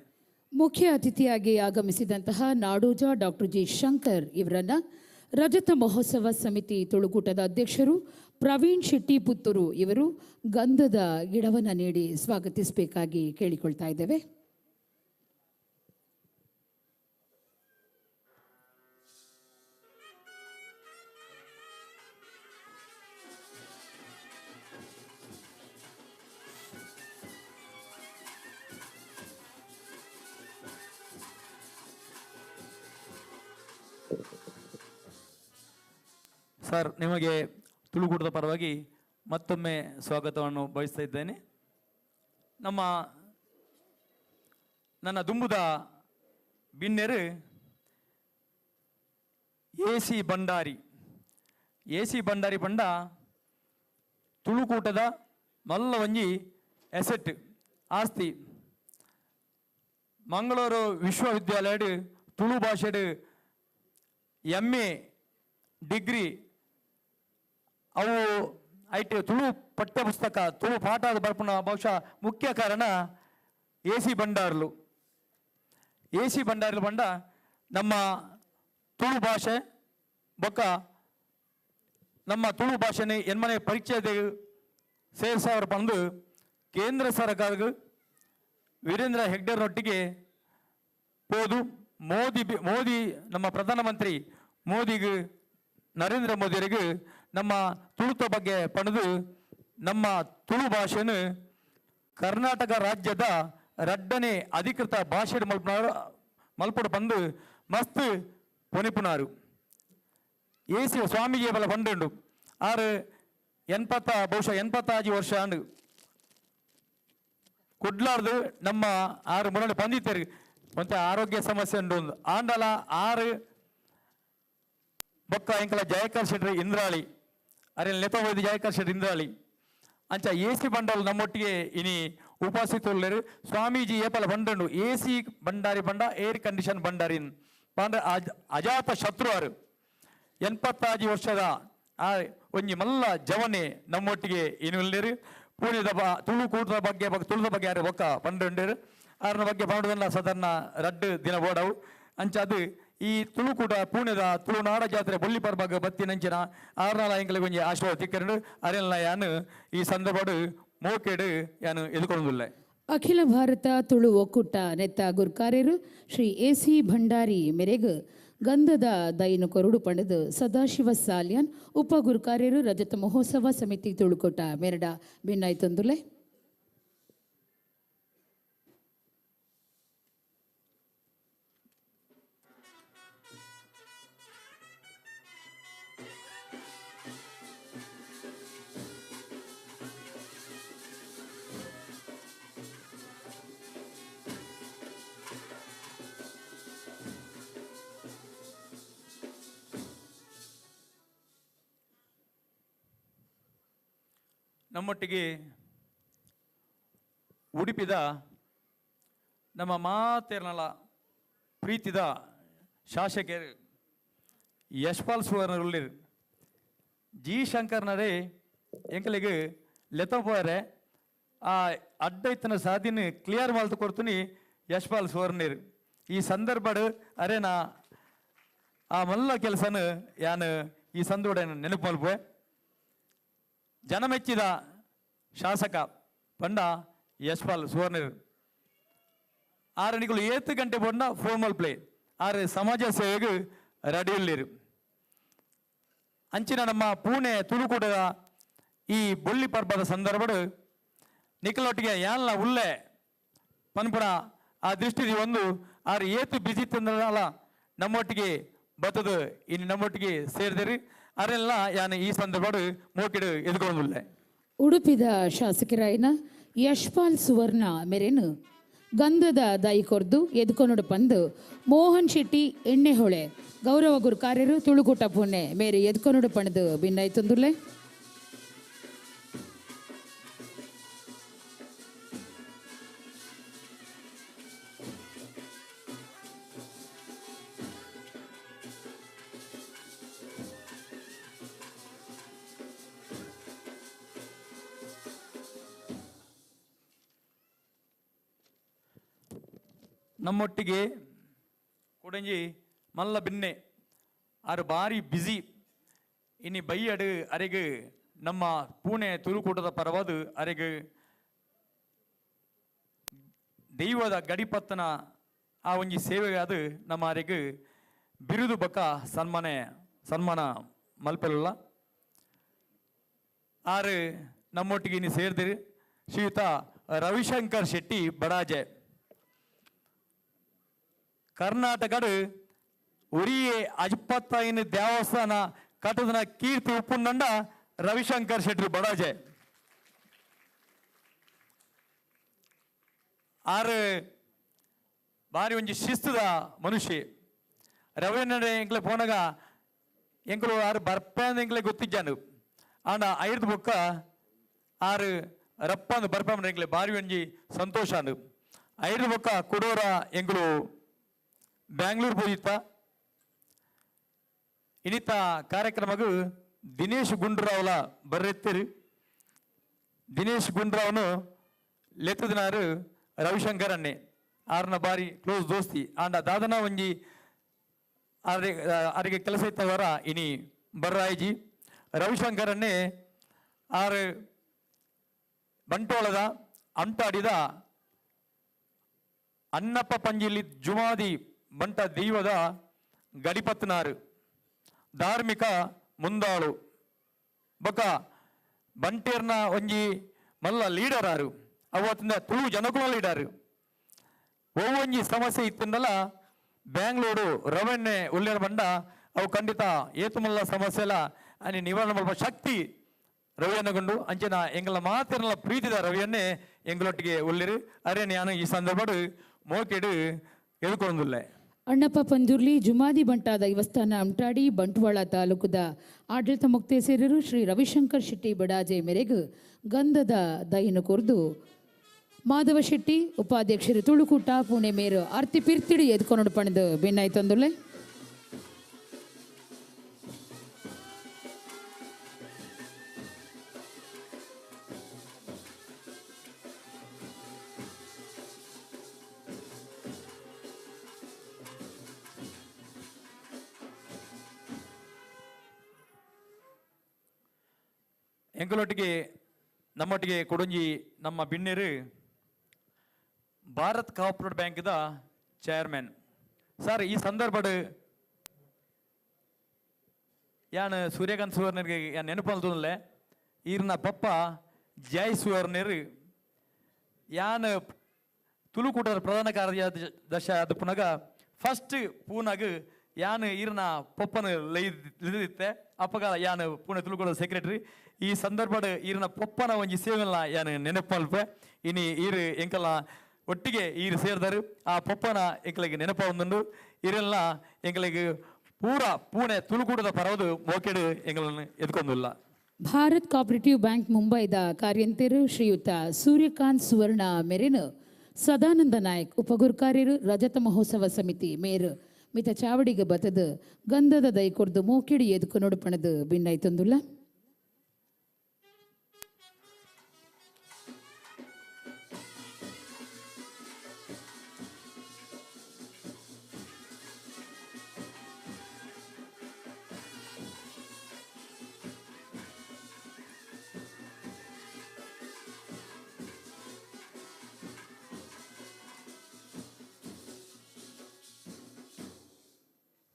[SPEAKER 4] ಮುಖ್ಯ ಅತಿಥಿಯಾಗಿ ಆಗಮಿಸಿದಂತಹ ನಾಡೋಜ ಡಾಕ್ಟರ್ ಜಿ ಶಂಕರ್ ಇವರನ್ನ ರಜತ ಮಹೋತ್ಸವ ಸಮಿತಿ ತುಳುಕೂಟದ ಅಧ್ಯಕ್ಷರು ಪ್ರವೀಣ್ ಶೆಟ್ಟಿ ಪುತ್ತೂರು ಇವರು ಗಂಧದ ಗಿಡವನ್ನು ನೀಡಿ ಸ್ವಾಗತಿಸಬೇಕಾಗಿ ಕೇಳಿಕೊಳ್ತಾ ಇದ್ದೇವೆ.
[SPEAKER 8] ಸರ್, ನಿಮಗೆ ತುಳುಕೂಟದ ಪರವಾಗಿ ಮತ್ತೊಮ್ಮೆ ಸ್ವಾಗತವನ್ನು ಬಯಸ್ತಾ ಇದ್ದೇನೆ. ನನ್ನ ದುಂಬುದ ಬಿನ್ನೆರು A C Bhandari. A C Bhandari ಪಂಡ ತುಳುಕೂಟದ ಮಲ್ಲ ಒಂಜಿ ಎಸೆಟ್ ಆಸ್ತಿ. ಮಂಗಳೂರು ವಿಶ್ವವಿದ್ಯಾಲಯಡ್ ತುಳು ಭಾಷೆಡ್ ಎಮ್ ಎ ಡಿಗ್ರಿ ಅವು ಐಟ್ ತುಳು ಪಠ್ಯಪುಸ್ತಕ ತುಳು ಪಾಠ ಬರ್ಪುನ ಬಹುಶಃ ಮುಖ್ಯ ಕಾರಣ ಎ ಸಿ ಭಂಡಾರ್ಲು. ಎ ಸಿ ಭಂಡಾರ್ಲು ಪಂಡ ನಮ್ಮ ತುಳು ಭಾಷೆ ಬೊಕ್ಕ ನಮ್ಮ ತುಳು ಭಾಷೆನೆ ಎನ್ಮನೆ ಪರಿಚಯದ ಸೇರ್ಸಾವರ ಬಂದು ಕೇಂದ್ರ ಸರ್ಕಾರ ವೀರೇಂದ್ರ ಹೆಗ್ಡೆರೊಟ್ಟಿಗೆ ಪೋದು ಮೋದಿ ಮೋದಿ ನಮ್ಮ ಪ್ರಧಾನಮಂತ್ರಿ ಮೋದಿಗೆ ನರೇಂದ್ರ ಮೋದಿಯರಿಗೆ ನಮ್ಮ ತುಳುತ ಬಗ್ಗೆ ಪಣದು ನಮ್ಮ ತುಳು ಭಾಷೆನು ಕರ್ನಾಟಕ ರಾಜ್ಯದ ರಡ್ಡನೆ ಅಧಿಕೃತ ಭಾಷೆ ಮಲ್ಪಡು ಬಂದು ಮಸ್ತ್ ಪೊನಿಪುನಾರು. ಎ ಸಿ ಸ್ವಾಮೀಜಿ ಬಲ ಪಂಡುಂಡು ಆರು ಎನ್ಪತ್ತ ಬಹುಶಃ 85 ವರ್ಷ ಅಂಡು ಕುಡ್ಲಾರ್ದು ನಮ್ಮ ಆರು ಮುರಳಿ ಬಂದಿತ್ತೇರು ಮತ್ತೆ ಆರೋಗ್ಯ ಸಮಸ್ಯೆ ಉಂಟು ಆಂಡಲ ಆರು ಬೊಕ್ಕ ಎಂಕಲ ಜಯಕರ್ ಶೆಟ್ಟಿ ಇಂದ್ರಾಳಿ ಅರೆ ನೆಪ ಹೋಯ್ದು ಜಯಕರ್ ಶೆಟ್ಟಿ ಇಂದ್ರಾಳಿ ಅಂಚ ಎ ಸಿ ಬಂಡಲ್ ನಮ್ಮೊಟ್ಟಿಗೆ ಇನಿ ಉಪಸ್ಥಿತರುಳ್ಳೇರು. ಸ್ವಾಮೀಜಿ ಏಪಲ ಬಂಡಂಡು ಎ ಸಿ ಭಂಡಾರಿ ಬಂಡ ಏರ್ ಕಂಡೀಷನ್ ಭಂಡಾರಿ ಪಂಡ ಅಜಾತ ಶತ್ರು ಆರು 85 ವರ್ಷದ ಆ ಒಂಜಿ ಮಲ್ಲ ಜವನೆ ನಮ್ಮೊಟ್ಟಿಗೆ ಇನ್ನು ಪೂಣೆದ ತುಳು ಕೂಟದ ಬಗ್ಗೆ ತುಳುದ ಬಗ್ಗೆ ಯಾರು ಬೊಕ್ಕ ಪಂಡುಂಡೇರು ಆರನ ಬಗ್ಗೆ ಪಂಡುದಲ್ಲ ಸಾಧಾರಣ ರಡ್ಡು ದಿನ ಬೋಡವು. ಅಂಚ ಅದು ಈ ತುಳುಕೂಟ ಪೂಣೆದ ತುಳುನಾಡ ಜಾತ್ರೆ ಬೊಳ್ಳಿ ಪರ್ಬಗ್ ಬತ್ತಿನಂಚಿನ ಆರ್ನಾಲ ಎಂಕಲಿಗೆ ಒಂಜಿ ಆಶೀರ್ವಾದ ತಿಕ್ಕರಡು ಅರೆಲ್ಲ ಯಾನು ಈ ಸಂದರ್ಭಡು ಮೋಕೆಡು ಯಾನು ಎದುಕೊಳ್ಳುವುದಿಲ್ಲ.
[SPEAKER 4] ಅಖಿಲ ಭಾರತ ತುಳು ಒಕ್ಕೂಟ ನೆತ್ತ ಗುರ್ಕಾರ್ಯರು ಶ್ರೀ ಎ ಸಿ ಭಂಡಾರಿ ಮೆರೆಗ್ ಗಂಧದ ದೈನು ಕೊರಡು ಪಡೆದು ಸದಾಶಿವ ಸಾಲ್ಯಾನ್ ಉಪ ಗುರುಕಾರ್ಯರು ರಜತ ಮಹೋತ್ಸವ ಸಮಿತಿ ತುಳುಕೂಟ ಮೆರಡ ಭಿನ್ನಾಯ್ತೊಂದುಲೆ.
[SPEAKER 8] ನಮ್ಮೊಟ್ಟಿಗೆ ಉಡುಪಿದ ನಮ್ಮ ಮಾತೇರ್ನಲ ಪ್ರೀತಿದ ಶಾಸಕರು ಯಶ್ಪಾಲ್ ಸುವರ್ಣರುಳ್ಳಿರು ಜಿ ಶಂಕರ್ನರೇ ಎಂಕಲಿಗೆ ಲೆತ್ತಪೋರೆ ಆ ಅಡ್ಡ ಇತ್ತನ ಸಾಧಿನ ಕ್ಲಿಯರ್ ಮಾಲ್ತು ಕೊಡ್ತೀನಿ ಯಶ್ಪಾಲ್ ಸುವರ್ಣರು. ಈ ಸಂದರ್ಭಡು ಅರೆ ನಾ ಆ ಮಲ್ಲ ಕೆಲಸನ ಯಾನು ಈ ಸಂದೋಡ ನೆನಪು ಮಲ್ಪುವೆ. ಜನಮೆಚ್ಚಿದ ಶಾಸಕ ಪಂಡ ಯಶ್ಪಾಲ್ ಸುವರ್ಣರು ಆರಣಿಗಳು ಏತು ಗಂಟೆ ಪೊಂಡ ಫೋರ್ಮಲ್ ಪ್ಲೇ ಆರು ಸಮಾಜ ಸೇವೆಗೆ ರೆಡಿ ಇಲ್ಲಿರು. ಅಂಚಿನ ನಮ್ಮ ಪುಣೆ ತುಳುಕೂಟದ ಈ ಬೊಳ್ಳಿ ಪರ್ಬದ ಸಂದರ್ಭಡು ನಿಖಲೊಟ್ಟಿಗೆ ಯಾನ್ಲ ಉಲ್ಲೆ ಪನ್ಪುಣ ಆ ದೃಷ್ಟಿ ಒಂದು ಆರು ಏತು ಬಿಸಿ ತಂದ್ರಲ್ಲ ನಮ್ಮೊಟ್ಟಿಗೆ ಬತ್ತದು ಇನ್ನು ನಮ್ಮೊಟ್ಟಿಗೆ ಸೇರಿದಿರಿ. ಅರೆಲ್ಲ ಯಾನ್ ಈ ಸಂದರ್ಭಡ್ ಮೋಕೆಡ್ ಎದುಕೊಂದುಲ್ಲೆ.
[SPEAKER 4] ಉಡುಪಿದ ಶಾಸಕರಾಯಿನ ಯಶ್ಪಾಲ್ ಸುವರ್ಣ ಮೆರೆನ್ ಗಂಧದ ದೈ ಕೊರ್ದು ಎದ್ಕೊನೊಡು ಪಂದ್ ಮೋಹನ್ ಶೆಟ್ಟಿ ಎಣ್ಣೆಹೊಳೆ ಗೌರವ ಗುರುಕಾರ್ಯರು ತುಳುಕೂಟ ಪುಣೆ ಮೇರೆ ಎದ್ಕೊನೊಡು ಪಂದ್ ಬಿನ್ನೈತೊಂದುಲ್ಲೆ.
[SPEAKER 8] ನಮ್ಮೊಟ್ಟಿಗೆ ಕೊಡಂಜಿ ಮಲ್ಲ ಬಿನ್ನೆ ಆರು ಬಾರಿ ಬ್ಯುಸಿ ಇನಿ ಬೈಯಡು ಅರೆಗ್ ನಮ್ಮ ಪುಣೆ ತುಳುಕೂಟದ ಪರವಾದ ಅರೆಗ್ ದೈವದ ಗಡಿಪತ್ತನ ಆ ಒಂಜಿ ಸೇವೆಗಾದ ನಮ್ಮ ಅರೆಗ್ ಬಿರುದು ಬೊಕ್ಕ ಸನ್ಮಾನ ಮಲ್ಪೆಲ್ಲ ಆರು ನಮ್ಮೊಟ್ಟಿಗೆ ಇನಿ ಸೇರ್ದಿರು ಶ್ರೀಯುತ ರವಿಶಂಕರ್ ಶೆಟ್ಟಿ ಬಡಾಜೆ. ಕರ್ನಾಟಕಡು ಉರಿಯೇ ಅಜ್ಪತ್ತೈನ್ ದೇವಸ್ಥಾನ ಕಟ್ಟದನ ಕೀರ್ತಿ ಉಪ್ಪುಂಡ ರವಿಶಂಕರ್ ಶೆಟ್ಟಿ ಬಡಾಜೆ. ಆರು ಬಾರಿ ಒಂಜಿ ಶಿಸ್ತುದ ಮನುಷ್ಯ. ರವೀಂದ್ರ ಎಂಕ್ಲೆ ಪೋನಗ ಎಂಕಲು ಆರು ಬರ್ಪೆ ಎಂಕ್ಲೆ ಗೊತ್ತಿಜ್ಜಾನು ಆಂಡ ಐರ್ದು ಬೊಕ್ಕ ಆರು ರಪ್ಪಂದು ಬರ್ಪೆ ಎಂಕ್ಲೆ ಬಾರಿ ಒಂಜಿ ಸಂತೋಷ ಅಂದು. ಐರ್ದು ಬೊಕ್ಕ ಕುಡೋರ ಎಂಕಲು ಬ್ಯಾಂಗ್ಳೂರ್ ಪೋಯಿತ್ತ ಇನ್ನಿತ ಕಾರ್ಯಕ್ರಮಗೂ ದಿನೇಶ್ ಗುಂಡ್ರಾವ್ಲ ಬರ್ರೆತ್ತಿರು. ದಿನೇಶ್ ಗುಂಡ್ರಾವ್ನು ಲೆತ್ತದಿನಾರು ರವಿಶಂಕರ್ ಅನ್ನೆ ಆರ್ನ ಬಾರಿ ಕ್ಲೋಸ್ ದೋಸ್ತಿ. ಆಂಡ ದಾದನ ಒಂಜಿ ಆರಿಗೆ ಕೆಲಸ ಇತ್ತವರ ಇನಿ ಬರ್ರಾಯಿಜಿ. ರವಿಶಂಕರ್ ಅನ್ನೆ ಆರು ಬಂಟ್ವಾಳದ ಅಂಟಾಡಿದ ಅಣ್ಣಪ್ಪ ಪಂಜಿಲಿ ಜುಮಾದಿ ಬಂಟ ದೈವದ ಗಡಿಪತ್ನಾರು ಧಾರ್ಮಿಕ ಮುಂದಾಳು ಬೊಕ ಬಂಟೇರ್ನ ಒಂಜಿ ಮಲ್ಲ ಲೀಡರ್ ಆರು ಅವತ್ತಿಂದ ತುಳು ಜನಕುಲ ಲೀಡರ್. ಒವ್ವೊಂಜಿ ಸಮಸ್ಯೆ ಇತ್ತಿಂದಲ ಬ್ಯಾಂಗ್ಳೂರು ರವಣ್ಣೆ ಉಲ್ಲೇರ ಬಂಡ ಅವು ಖಂಡಿತ ಏತು ಮಲ್ಲ ಸಮಸ್ಯೆಲ అని ನಿವಾರಣೆ ಮಲ್ಪ ಶಕ್ತಿ ರವಿಯನ್ನಗೊಂಡು ಅಂಚಿನ ಎಂಗಲ ಮಾತಿರಲ ಪ್ರೀತಿದ ರವಿಯನ್ನೇ ಎಂಗಳೊಟ್ಟಿಗೆ ಉಳ್ಳಿರು. ಅರೆ ನಾನು ಈ ಸಂದರ್ಭಡ್ ಮೋಕೆಡು ಎದುಕೊಂದುಲ್ಲೆ.
[SPEAKER 4] ಅಣ್ಣಪ್ಪ ಪಂಜುರ್ಲಿ ಜುಮಾದಿ ಬಂಟ ದೈವಸ್ಥಾನ ಅಂಟಾಡಿ ಬಂಟ್ವಾಳ ತಾಲೂಕುದ ಆಡಳಿತ ಮುಕ್ತೇಸರರು ಶ್ರೀ ರವಿಶಂಕರ್ ಶೆಟ್ಟಿ ಬಡಾಜೆ ಮೇರೆಗೆ ಗಂಧದ ದೈನ ಕೊರ್ದು ಮಾಧವ ಶೆಟ್ಟಿ ಉಪಾಧ್ಯಕ್ಷರು ತುಳುಕೂಟ ಪುಣೆ ಮೇರು ಆರ್ತಿ ಪಿರ್ತಿಡಿ ಎದ್ಕೊನೊಡು ಪಣದು ಬೆನ್ನಾಯ್ತಂದುಲ್ಲೆ.
[SPEAKER 8] ಎಂಕಲೊಟ್ಟಿಗೆ ನಮ್ಮೊಟ್ಟಿಗೆ ಕೊಡಂಜಿ ನಮ್ಮ ಬಿನ್ನೆರು ಭಾರತ್ ಕೋಆಪರೇಟಿವ್ ಬ್ಯಾಂಕ್ದ ಚೇರ್ಮನ್ ಸರ್. ಈ ಸಂದರ್ಭಡ್ ಯಾನ್ ಸೂರ್ಯಕಾಂತ್ ಸುವರ್ಣರಿಗೆ ಯಾನ್ ನೆನಪಲ್ತೊಂದುಲ್ಲೆ. ಈರ್ನ ಪಪ್ಪ ಜೈ ಸುವರ್ಣರು ಯಾನ್ ತುಳುಕೂಟದ ಪ್ರಧಾನ ಕಾರ್ಯದರ್ಶಿ ಆದ ಪುನಗ ಫಸ್ಟ್ ಪೂನಾಗ ಯಾನ್ ಈರ್ನ ಪಪ್ಪನ ಲೈದಿತ್ತೆ. ಅಪ್ಪಗ ಯಾನ್ ಪುಣೆ ತುಳುಕೂಟದ ಸೆಕ್ರೆಟರಿ. ಈ ಸಂದರ್ಭಡ್ ಈರ್ನ ಪೊಪ್ಪನ ಒಂಜಿ ಸೇವೆಲ್ಲ ಯಾನ್ ನೆನಪಲ್ಪೆ. ಇನಿ ಈರು ಎಂಕಲ್ನ ಒಟ್ಟಿಗೆ ಈರು ಸೇರ್ದರು ಆ ಪೊಪ್ಪನ ಎಂಕಲಿಗೆ ನೆನಪ ಒಂದುಂಡು. ಈರೆಲ್ಲ ಎಂಕಲಿಗೆ ಪೂರ ಪುಣೆ ತುಳುಕೂಟದ ಪರವದು ಮೋಕೆಡು ಎಂಕಲನ್ನು ಎದ್ಕೊಂದುಲ್ಲ.
[SPEAKER 4] ಭಾರತ್ ಕೋಆಪರೇಟಿವ್ ಬ್ಯಾಂಕ್ ಮುಂಬೈದ ಕಾರ್ಯಂತೆರು ಶ್ರೀಯುತ ಸೂರ್ಯಕಾಂತ್ ಸುವರ್ಣ ಮೆರೆನು ಸದಾನಂದ ನಾಯಕ್ ಉಪಗುರ್ಕಾರ್ಯರು ರಜತ ಮಹೋತ್ಸವ ಸಮಿತಿ ಮೇರು ಮಿತ ಚಾವಡಿಗೆ ಬತದು ಗಂಧದ ದೈ ಕೊರ್ದು ಮೋಕೆಡು ಎದುಕೊನೊಡು ಪಣದು ಬಿನ್ನೈತೊಂದುಲ್ಲ.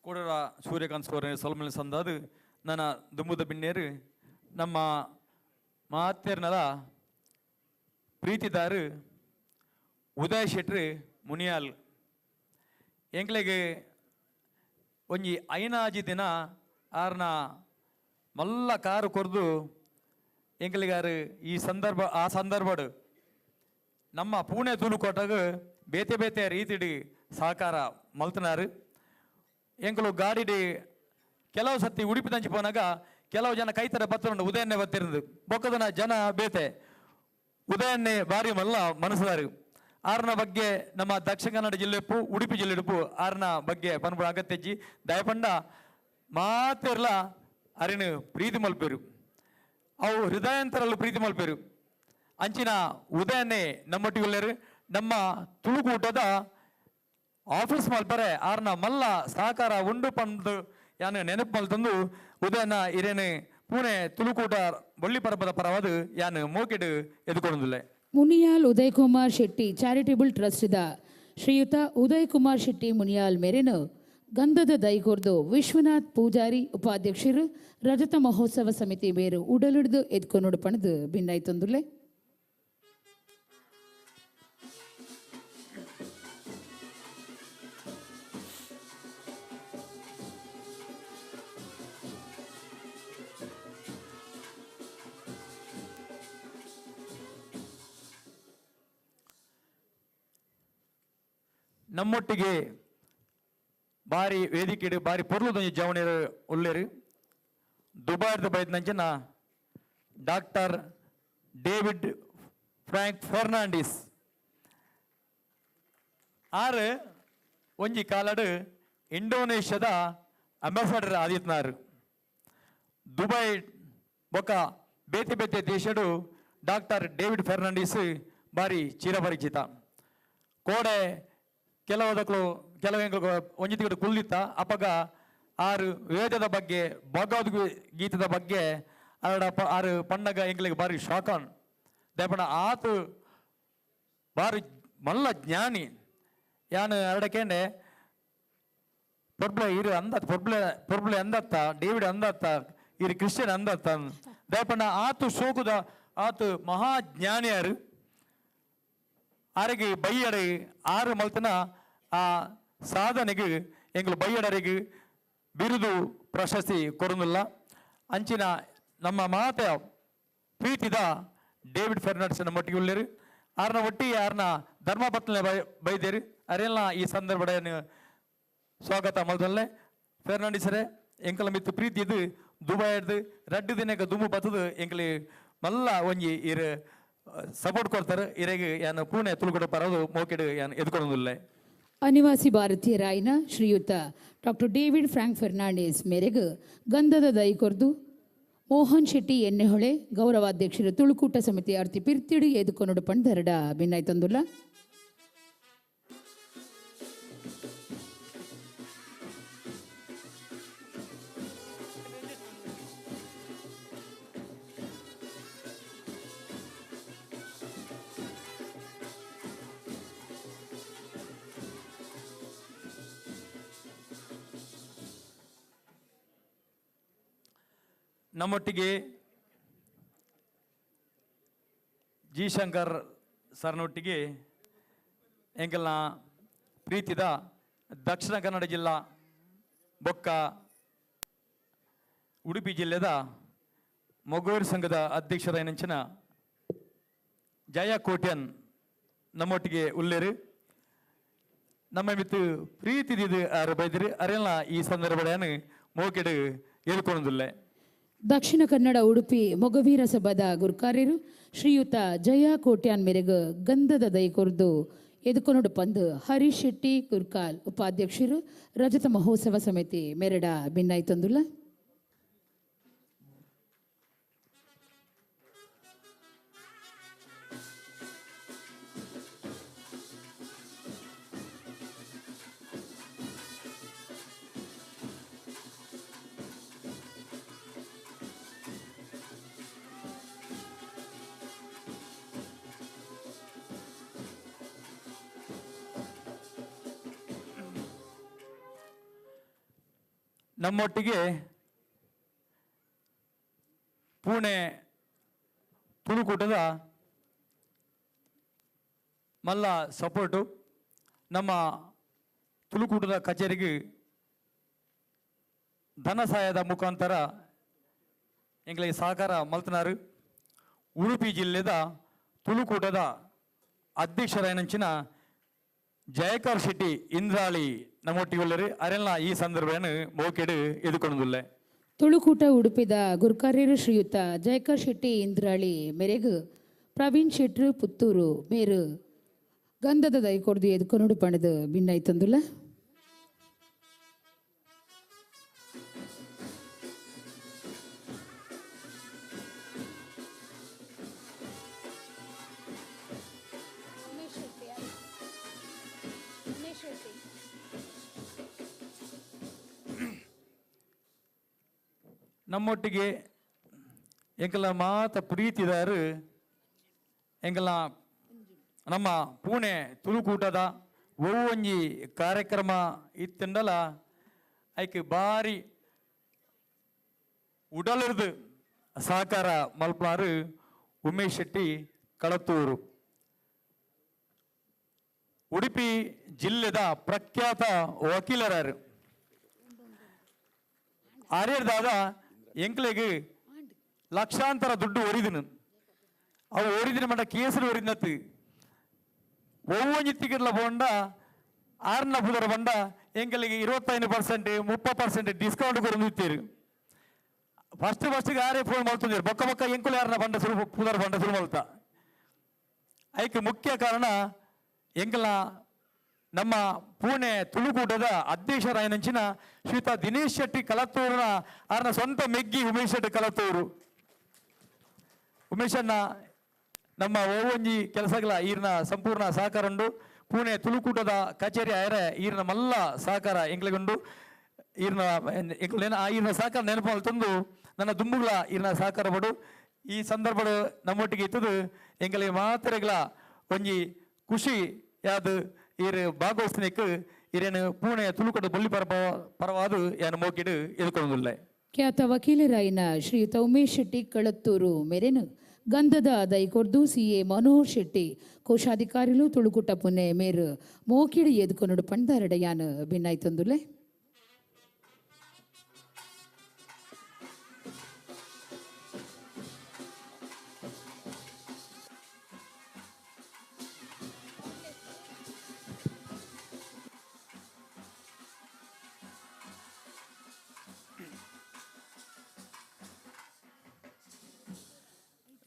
[SPEAKER 8] ಕೋಡರ ಸೂರ್ಯಕಾಂತ್ ಸೋರೆ ಸೊಲ್ಮನೆ ಸಂದಾದು ನನ್ನ ದುಂಬುದ ಬಿನ್ನೇರು ನಮ್ಮ ಮಾತೇರ್ನಲ ಪ್ರೀತಿದಾರು ಉದಯ್ ಶೆಟ್ರು ಮುನಿಯಾಲ್ ಎಂಕ್ಲೆಗ್ ಒಂಜಿ ಐನಾಜಿ ದಿನ ಆರ್ನ ಮಲ್ಲ ಕಾರು ಕೊರ್ದು ಎಂಕಲಿಗಾರು ಈ ಸಂದರ್ಭ ಆ ಸಂದರ್ಭಡು ನಮ್ಮ ಪೂಣೆ ತುಳುಕೋಟಗ್ ಬೇತೆ ಬೇತೆ ರೀತಿಡ್ ಸಹಕಾರ ಮಲ್ತನಾರು. ಎಂಕಲು ಗಾಡಿಡ್ ಕೆಲವು ಸತಿ ಉಡುಪಿ ತಂಚಿ ಪೋನಾಗ ಕೆಲವು ಜನ ಕೈತರ ಬತ್ತರುಂಡು ಉದಯನ್ನೇ ಬತ್ತಿರಂದು ಬೊಕ್ಕದನ ಜನ ಬೇತೆ ಉದಯನ್ನೇ ಬಾರಿ ಮಲ್ಲ ಮನಸ್ಸುದಾರು. ಆರ್ನ ಬಗ್ಗೆ ನಮ್ಮ ದಕ್ಷಿಣ ಕನ್ನಡ ಜಿಲ್ಲೆಪ್ಪು ಉಡುಪಿ ಜಿಲ್ಲೆಡುಪ್ಪು ಆರ್ನ ಬಗ್ಗೆ ಪನ್ಪುಡ ಅಗತ್ಯಜ್ಜಿ ದಯಪಂಡ ಮಾತೆರ್ಲ ಅರಿನ ಪ್ರೀತಿ ಮಲ್ಪೇರು ಅವು ಹೃದಯಾಂತರಲ್ಲೂ ಪ್ರೀತಿ ಮಲ್ಪೇರು. ಅಂಚಿನ ಉದಯನ್ನೇ ನಮ್ಮೊಟ್ಟಿಗೆ ನಮ್ಮ ತುಳುಕೂಟದ ಆಫೀಸ್ ಮಲ್ಪರೆ ಆರ್ನ ಮಲ್ಲ ಸಹಕಾರ ಉಂಡು ಪಂದು ಯಾನು ನೆನಪು ಮಲ್ತಂದು ಉದಯನ ಇರೇನು ಪುಣೆ ತುಳುಕೂಟ ಬೊಳ್ಳಿ ಪರ್ಬದ ಪರವಾದ ಯಾನು ಮೋಕೆಡು ಎದುಕೊಂಡಿಲ್ಲ.
[SPEAKER 4] ಮುನಿಯಾಲ್ ಉದಯ್ ಕುಮಾರ್ ಶೆಟ್ಟಿ ಚಾರಿಟೇಬಲ್ ಟ್ರಸ್ಟ್ದ ಶ್ರೀಯುತ ಉದಯ್ ಕುಮಾರ್ ಶೆಟ್ಟಿ ಮುನಿಯಾಲ್ ಮೇರೆನು ಗಂಧದ ದೈಕೊರ್ದು ವಿಶ್ವನಾಥ್ ಪೂಜಾರಿ ಉಪಾಧ್ಯಕ್ಷರು ರಜತ ಮಹೋತ್ಸವ ಸಮಿತಿ ಮೇರು ಉಡಲಿಡ್ದು ಎದ್ಕೊನೋಡು ಪಣದು ಭಿನ್ನಾಯ್ತೊಂದುಲ್ಲೆ.
[SPEAKER 8] ನಮ್ಮೊಟ್ಟಿಗೆ ಬಾರಿ ವೇದಿಕೆಡು ಬಾರಿ ಪೊರ್ಲುದೊಂಜಿ ಜವಣಿಯರು ಉಲ್ಲೇರು ದುಬಾಯ್ದ ಬೈದ್ನಂಚಿನ ಡಾಕ್ಟರ್ ಡೇವಿಡ್ ಫ್ರಾಂಕ್ ಫೆರ್ನಾಂಡಿಸ್ ಆರು ಒಂಜಿ ಕಾಲಡು ಇಂಡೋನೇಷ್ಯಾದ ಅಂಬಾಸಡರ್ ಆದಿತ್ನಾರು. ದುಬೈ ಬೊಕ್ಕ ಬೇತೆ ಬೇತೆ ದೇಶಡು ಡಾಕ್ಟರ್ ಡೇವಿಡ್ ಫೆರ್ನಾಂಡಿಸ್ ಬಾರಿ ಚಿರಪರಿಚಿತ. ಕೋಡೆ ಕೆಲವದಕ್ಕೂ ಕೆಲವು ಒಂಜಿ ತಿಂಗಳು ಕುಲ್ಲಿತ್ತ ಅಪಗ ಆರು ವೇದದ ಬಗ್ಗೆ ಭಗವದ್ಗೀತದ ಬಗ್ಗೆ ಆರಡ ಆರು ಪಣ್ಣಗ ಎಂಗ್ಲಿಗೆ ಬಾರಿ ಶಾಕಾನ್ ದೇಪಣ ಆತು ಬಾರಿ ಮಲ್ಲ ಜ್ಞಾನಿ ಯಾನು ಅರಡಕೇಂಡೆ ಪೊರ್ಬ್ಲೆ ಇರು ಅಂದತ್ ಪೊರ್ಬ್ಲೆ ಪೊರ್ಬ್ಲೆ ಅಂದತ್ತ ಡೇವಿಡ್ ಅಂದತ್ತ ಇರು ಕ್ರಿಶ್ಚಿಯನ್ ಅಂದತ್ತ ದೇಪಣ್ಣ ಆತು ಶೋಕುದ ಆತು ಮಹಾಜ್ಞಾನಿಯಾರು ಆರಿಗೆ ಬೈಯಡೆ ಆರು ಮಲ್ತನ ಆ ಸಾಧನೆಗೆ ಎಂಗಳು ಬೈಯಡರಿಗೆ ಬಿರುದು ಪ್ರಶಸ್ತಿ ಕೊರನುಲ್ಲ. ಅಂಚಿನ ನಮ್ಮ ಮಾತೆಯ ಪ್ರೀತಿದ ಡೇವಿಡ್ ಫೆರ್ನಾಂಡಿಸ್ ಒಟ್ಟಿಗೆ ಉಳ್ಳೇರು ಆರ್ನ ಒಟ್ಟಿಗೆ ಆರ್ನ ಧರ್ಮಪತ್ನ ಬೈದೇರು ಅರೆಲ್ಲ ಈ ಸಂದರ್ಭ ಸ್ವಾಗತ ಮಲ್ದಲ್ಲೇ ಫೆರ್ನಾಂಡಿಸರೇ ಎಂಕಲ ಮಿತ್ತು ಪ್ರೀತಿ ಇದು ದುಬೈಡ್ದು ರಡ್ಡು ದಿನಕ್ಕೆ ದುಂಬು ಬತ್ತದು ಎಂಕಲಿ ಮಲ್ಲ ಒಂಜಿ ಇರು ಸಪೋರ್ಟ್ ಕೊಡ್ತಾರೆ ಇರೆಗೆ ಯಾನು ಪೂಣೆ ತುಳುಕುಡ ಪರದು ಮೋಕೆಡು ಯಾನು ಎದುಕೊಡೋದಿಲ್ಲ.
[SPEAKER 4] ಅನಿವಾಸಿ ಭಾರತೀಯರಾಯಿನ ಶ್ರೀಯುತ ಡಾಕ್ಟರ್ ಡೇವಿಡ್ ಫ್ರಾಂಕ್ ಫೆರ್ನಾಂಡಿಸ್ ಮೇರೆಗೆ ಗಂಧದ ದೈ ಕೊರ್ದು ಮೋಹನ್ ಶೆಟ್ಟಿ ಎನ್ನೆಹೊಳೆ ಗೌರವಾಧ್ಯಕ್ಷರು ತುಳುಕೂಟ ಸಮಿತಿ ಅರ್ತಿ ಪಿರ್ತಿಡು ಎದುಕೊನೋಡು ಪಂಡರಡ ಭಿನ್ನಾಯ್ತಂದುಲ್ಲ.
[SPEAKER 8] ನಮ್ಮೊಟ್ಟಿಗೆ ಜಿ ಶಂಕರ್ ಸರ್ನೊಟ್ಟಿಗೆ ಎಂಕಲ್ನ ಪ್ರೀತಿದ ದಕ್ಷಿಣ ಕನ್ನಡ ಜಿಲ್ಲಾ ಬೊಕ್ಕ ಉಡುಪಿ ಜಿಲ್ಲೆದ ಮೊಗವೀರ ಸಂಘದ ಅಧ್ಯಕ್ಷರಾಯಿನಂಚಿನ ಜಯ ಕೋಟ್ಯನ್ ನಮ್ಮೊಟ್ಟಿಗೆ ಉಲ್ಲೇರು ನಮ್ಮ ಮಿತ್ತು ಪ್ರೀತಿದಿದ್ದು ಆರು ಬೈದಿರು ಅರೆಲ್ಲ ಈ ಸಂದರ್ಭದ ಮೋಕೆಡು ಎದುಕೊಂಡಿಲ್ಲ.
[SPEAKER 4] ದಕ್ಷಿಣ ಕನ್ನಡ ಉಡುಪಿ ಮೊಗವೀರ ಸಭಾದ ಗುರ್ಕಾರ್ಯರು ಶ್ರೀಯುತ ಜಯ ಕೋಟ್ಯಾನ್ ಮೇರೆಗೆ ಗಂಧದ ದೈ ಕೊರ್ದು ಎದುಕೊನೋಡು ಪಂದು ಹರೀಶ್ ಶೆಟ್ಟಿ ಕುರ್ಕಾಲ್ ಉಪಾಧ್ಯಕ್ಷರು ರಜತ ಮಹೋತ್ಸವ ಸಮಿತಿ ಮೆರಡ ಭಿನ್ನಾಯ್ತಂದುಲ್ಲ.
[SPEAKER 8] ನಮ್ಮೊಟ್ಟಿಗೆ ಪುಣೆ ತುಳುಕೂಟದ ಮಲ್ಲ ಸಪೋರ್ಟು ನಮ್ಮ ತುಳುಕೂಟದ ಕಚೇರಿಗೆ ಧನ ಸಹಾಯದ ಮುಖಾಂತರ ಎಂಕ್ಲೆ ಸಹಕಾರ ಮಲ್ತನಾರು. ಉಡುಪಿ ಜಿಲ್ಲೆದ ತುಳುಕೂಟದ ಅಧ್ಯಕ್ಷರಾಯನಂಚಿನ ಜಯಕರ್ ಶೆಟ್ಟಿ ಇಂದ್ರಾಳಿ ನಮ್ಮೊಟ್ಟಿಗೆ ಅರೆಲ್ಲ ಈ ಸಂದರ್ಭವನ್ನು ಮೋಕೆಡು ಎದುಕೊಂಡುಲ್ಲೆ.
[SPEAKER 4] ತುಳುಕೂಟ ಉಡುಪಿದ ಗುರ್ಕಾರ್ಯರು ಶ್ರೀಯುತ ಜಯಕರ್ ಶೆಟ್ಟಿ ಇಂದ್ರಾಳಿ ಮೇರೆಗು ಪ್ರವೀಣ್ ಶೆಟ್ರು ಪುತ್ತೂರು ಮೇರು ಗಂಧದ ದೈ ಕೊಡ್ದು ಎದುಕೊನುಡು ಪಣದು ಭಿನ್ನೈತಂದುಲ್ಲ.
[SPEAKER 8] ನಮ್ಮೊಟ್ಟಿಗೆ ಎಂಕಲ ಮಾತ ಪ್ರೀತಿದಾರು ಎಂಕಲ ನಮ್ಮ ಪುಣೆ ತುಳುಕೂಟದ ಒವ್ವೊಂಜಿ ಕಾರ್ಯಕ್ರಮ ಇತ್ತಂಡಲ ಐಕ್ ಬಾರಿ ಉಡಲಿರ್ದು ಸಹಕಾರ ಮಲ್ಪನಾರು ಉಮೇಶ್ ಶೆಟ್ಟಿ ಕಳತ್ತೂರು. ಉಡುಪಿ ಜಿಲ್ಲೆದ ಪ್ರಖ್ಯಾತ ವಕೀಲರಾರು ಆರ್ಯರ್ದಾದ ಎಂಕ್ಲೆಗ್ ಲಕ್ಷಾಂತರ ದುಡ್ಡು ಒರಿದನು. ಅವು ಒರಿದಿನ ಮಟ್ಟ ಕೇಸರಿ ಒರಿದತ್ತು. ಒವ್ವೊಂಜಿ ಟಿಕೆಟ್ಲ ಪೋಂಡ ಆರ್ನ ಪುದರ ಬಂಡ ಎಂಕಲಿಗೆ 25% 30% ಡಿಸ್ಕೌಂಟ್ ಕೊರೊಂದಿತ್ತೆರ್. ಫಸ್ಟ್ ಫಸ್ಟ್ಗೆ ಆರೇ ಫೋನ್ ಮಲ್ತೊಂದೆರ್. ಬೊಕ್ಕ ಬೊಕ್ಕ ಎಂಕುಲು ಯಾರನ್ನ ಬಂಡ ಸುರು ಪುದರ ಬಂಡ ಸುರು ಮಲ್ತ. ಐಕ್ ಮುಖ್ಯ ಕಾರಣ ಎಂಕಲ್ನ ನಮ್ಮ ಪುಣೆ ತುಳುಕೂಟದ ಅಧ್ಯಕ್ಷರಾಯನಂಚಿನ ಶ್ರೀತ ದಿನೇಶ್ ಶೆಟ್ಟಿ ಕಲತ್ತೂರಿನ ಆರ್ನ ಸ್ವಂತ ಮೆಗ್ಗಿ ಉಮೇಶ್ ಶೆಟ್ಟಿ ಕಲತ್ತೂರು. ಉಮೇಶಣ್ಣ ನಮ್ಮ ಓವೊಂಜಿ ಕೆಲಸಗಳ ಈರ್ನ ಸಂಪೂರ್ಣ ಸಹಕಾರ ಉಂಡು. ಪುಣೆ ತುಳುಕೂಟದ ಕಚೇರಿ ಆಯರೆ ಈರ್ನ ಮಲ್ಲ ಸಹಕಾರ ಎಂಕ್ಲೆಗುಂಡು. ಈರ್ನ ಎಂಕ್ಲು ಈರ್ನ ಸಹಕಾರ ನೆನಪು ತಂದು ನನ್ನ ದುಂಬುಗಳ ಈರ್ನ ಸಹಕಾರ ಪಡು. ಈ ಸಂದರ್ಭಡು ನಮ್ಮೊಟ್ಟಿಗೆ ಇತ್ತದು ಎಂಕಲಿಗೆ ಮಾತ್ರೆಗಳ ಒಂಜಿ ಖುಷಿ ಯಾದು ಈರ್ ಭಾಗವಹಿಸ್ನಿಕ್ ಈರೇನು ಪುಣೆ ತುಳುಕೂಟ ಬೊಳ್ಳಿ ಪರವಾದ ಯಾನು ಮೋಕಿಡು ಎದುಕೊಂಡುಲ್ಲೆ.
[SPEAKER 4] ಖ್ಯಾತ ವಕೀಲರಾಯಿನ ಶ್ರೀಯುತ ಉಮೇಶ್ ಶೆಟ್ಟಿ ಕಳತ್ತೂರು ಮೇರೆನು ಗಂಧದ ದೈಕೊರ್ದು ಸಿ ಎ ಮನೋಹರ್ ಶೆಟ್ಟಿ ಕೋಶಾಧಿಕಾರಿಲು ತುಳುಕೂಟ ಪುಣೆ ಮೇರು ಮೋಕಿಡು ಎದುಕೊನುಡು ಪಂಡಾರಡ ಯಾನು ಭಿನ್ನಾಯ್ತಂದುಲೆ.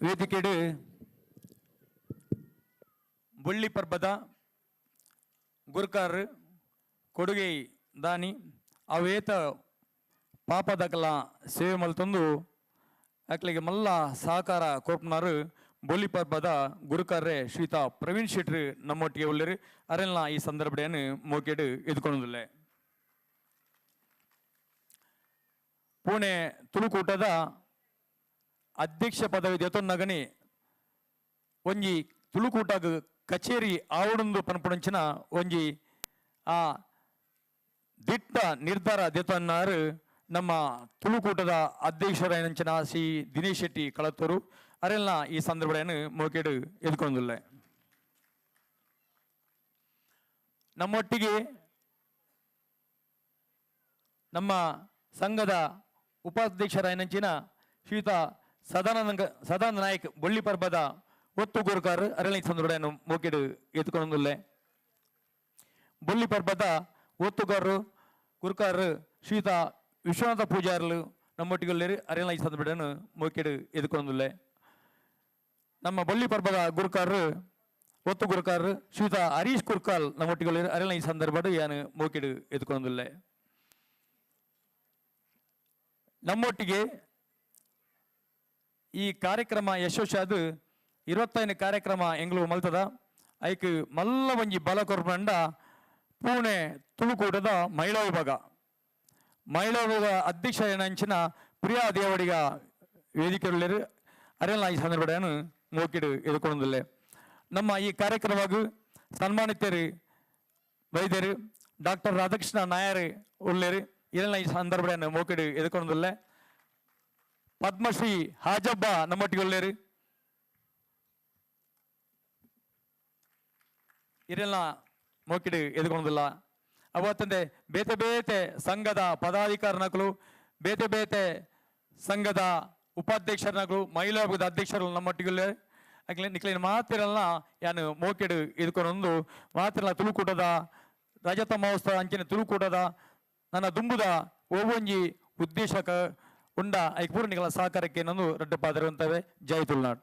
[SPEAKER 8] ವೇದಿಕೆಡು ಬೊಳ್ಳಿ ಪರ್ಬದ ಗುರ್ಕಾರ್ ಕೊಡುಗೆ ದಾನಿ ಅವೇತ ಪಾಪದಕಲ ಸೇವೆ ಮಲ್ತೊಂದು ಅಕ್ಲಿಗೆ ಮಲ್ಲ ಸಹಕಾರ ಕೊರ್ಪುನಾರು ಬೊಳ್ಳಿ ಪರ್ಬದ ಗುರುಕಾರ್ರೆ ಶ್ರೀತಾ ಪ್ರವೀಣ್ ಶೆಟ್ರು ನಮ್ಮೊಟ್ಟಿಗೆ ಉಳ್ಳರು. ಅರೆಲ್ಲ ಈ ಸಂದರ್ಭಡೆಯನ್ನು ಮೋಕೆಡು ಎದುಕೊಂಡುಲ್ಲೆ. ಪುಣೆ ತುಳುಕೂಟದ ಅಧ್ಯಕ್ಷ ಪದವಿ ದೆತೊನ್ನಗನಿ ಒಂಜಿ ತುಳುಕೂಟಗ್ ಕಚೇರಿ ಆವಡೊಂದು ಪನ್ಪುಣಂಚಿನ ಒಂಜಿ ಆ ದಿಟ್ಟ ನಿರ್ಧಾರ ದೆತೊನ್ನಾರು ನಮ್ಮ ತುಳುಕೂಟದ ಅಧ್ಯಕ್ಷರಾಯನಂಚಿನ ಶ್ರೀ ದಿನೇಶ್ ಶೆಟ್ಟಿ ಕಳತ್ತೂರು. ಅರೆಲ್ಲ ಈ ಸಂದರ್ಭಡೆಯನ್ನು ಮೋಕೆಡು ಎದುಕೊಂಡುಲ್ಲೆ. ನಮ್ಮೊಟ್ಟಿಗೆ ನಮ್ಮ ಸಂಘದ ಉಪಾಧ್ಯಕ್ಷರಾಯನಂಚಿನ ಶ್ರೀಯುತ ಸದಾನಂದ ನಾಯಕ್ ಬೊಳ್ಳಿ ಪರ್ಬದ ಒತ್ತು ಗುರುಕಾರ್ ಅರಳಿ ಸಂದರ್ಭಡೆಯನ್ನು ಮೋಕೆಡು ಎತ್ಕೊಂಡುಲ್ಲೆ. ಬೊಳ್ಳಿ ಪರ್ಬದ ಒತ್ತುಗಾರರು ಗುರುಕಾರ್ ಶ್ರೀಯುತ ವಿಶ್ವನಾಥ ಪೂಜಾರ್ಲು ನಮ್ಮೊಟ್ಟಿಗೆ ಅರಳಿ ಸಂದರ್ಭಡೆಯನ್ನು ಮೋಕೆಡು ಎತ್ಕೊಂಡುಲ್ಲೆ. ನಮ್ಮ ಬೊಳ್ಳಿ ಪರ್ಬದ ಗುರುಕಾರರು ಒತ್ತು ಗುರುಕಾರ್ ಶ್ರೀಯುತ ಹರೀಶ್ ಕುರ್ಕಾಲ್ ನಮ್ಮೊಟ್ಟಿಗೆ ಅರಳಿ ಸಂದರ್ಭಡು ಯಾನು ಮೋಕೆಡು ಎತ್ಕೊಂಡುಲ್ಲೆ. ನಮ್ಮೊಟ್ಟಿಗೆ ಈ ಕಾರ್ಯಕ್ರಮ ಯಶಸ್ವಿ 25 ಕಾರ್ಯಕ್ರಮ ಎಂಗ್ಲು ಮಲ್ತದ ಐಕ್ ಮಲ್ಲ ಒಂಜಿ ಬಲ ಕೊರ್ಪಂಡ ಪುಣೆ ತುಳುಕೂಟದ ಮಹಿಳಾ ವಿಭಾಗ ಮಹಿಳಾ ವಿಭಾಗ ಅಧ್ಯಕ್ಷ ಏನಂಚಿನ ಪ್ರಿಯಾ ದೇವಡಿಗ ವೇದಿಕೆಯುಳ್ಳರು ಅರೆಲ್ಲ ಈ ಸಂದರ್ಭವನ್ನು ಮೋಕಿಡು ಎದುಕೊಂಡುಲ್ಲೆ. ನಮ್ಮ ಈ ಕಾರ್ಯಕ್ರಮಗೂ ಸನ್ಮಾನಿತರು ವೈದ್ಯರು ಡಾಕ್ಟರ್ ರಾಧಾಕೃಷ್ಣ ನಾಯರ್ ಉಳ್ಳೇರು ಇದೆಲ್ಲ ಈ ಸಂದರ್ಭವನ್ನು ಮೋಕಿಡು ಎದುಕೊಂಡುಲ್ಲೆ. ಪದ್ಮಶ್ರೀ ಹಾಜಬ್ಬ ನಮ್ಮೊಟ್ಟಿಗೆ ಉಳ್ಳೇರು ಇದೆಲ್ಲ ಮೋಕಿಡು ಎದುಕೊಂಡುಲ್ಲ. ಅವತ್ತಂದೆ ಬೇತೆ ಬೇತೆ ಸಂಘದ ಪದಾಧಿಕಾರನಕಲು ಬೇತೆ ಬೇತೆ ಸಂಘದ ಉಪಾಧ್ಯಕ್ಷರನಗಳು ಮಹಿಳಾ ವರ್ಗದ ಅಧ್ಯಕ್ಷರು ನಮ್ಮೊಟ್ಟಿಗೆ ಅಕ್ಲೆ ನಿಕ್ಲೇನ ಮಾತಿರಲ್ಲ ಯಾನು ಮೋಕೆಡು ಇದ್ಕೊಂದು ಮಾತಿರಲ್ಲ ತುಳುಕೂಟದ ರಜತ ಮಹೋತ್ಸವ ಅಂಚಿನ ತುಳುಕೂಟದ ನನ್ನ ದುಂಬುದ ಓವೊಂಜಿ ಉದ್ದೇಶಕ ಉಂಡ ಐಕ್ ಪೂರ್ಣಿಗಳ ನಿಕಲ ಸಹಕಾರಕ್ಕೆ ನಂದು ರಡ್ಡ ಪಾದಿರುವಂತವೆ. ಜೈ ತುಳುನಾಡು.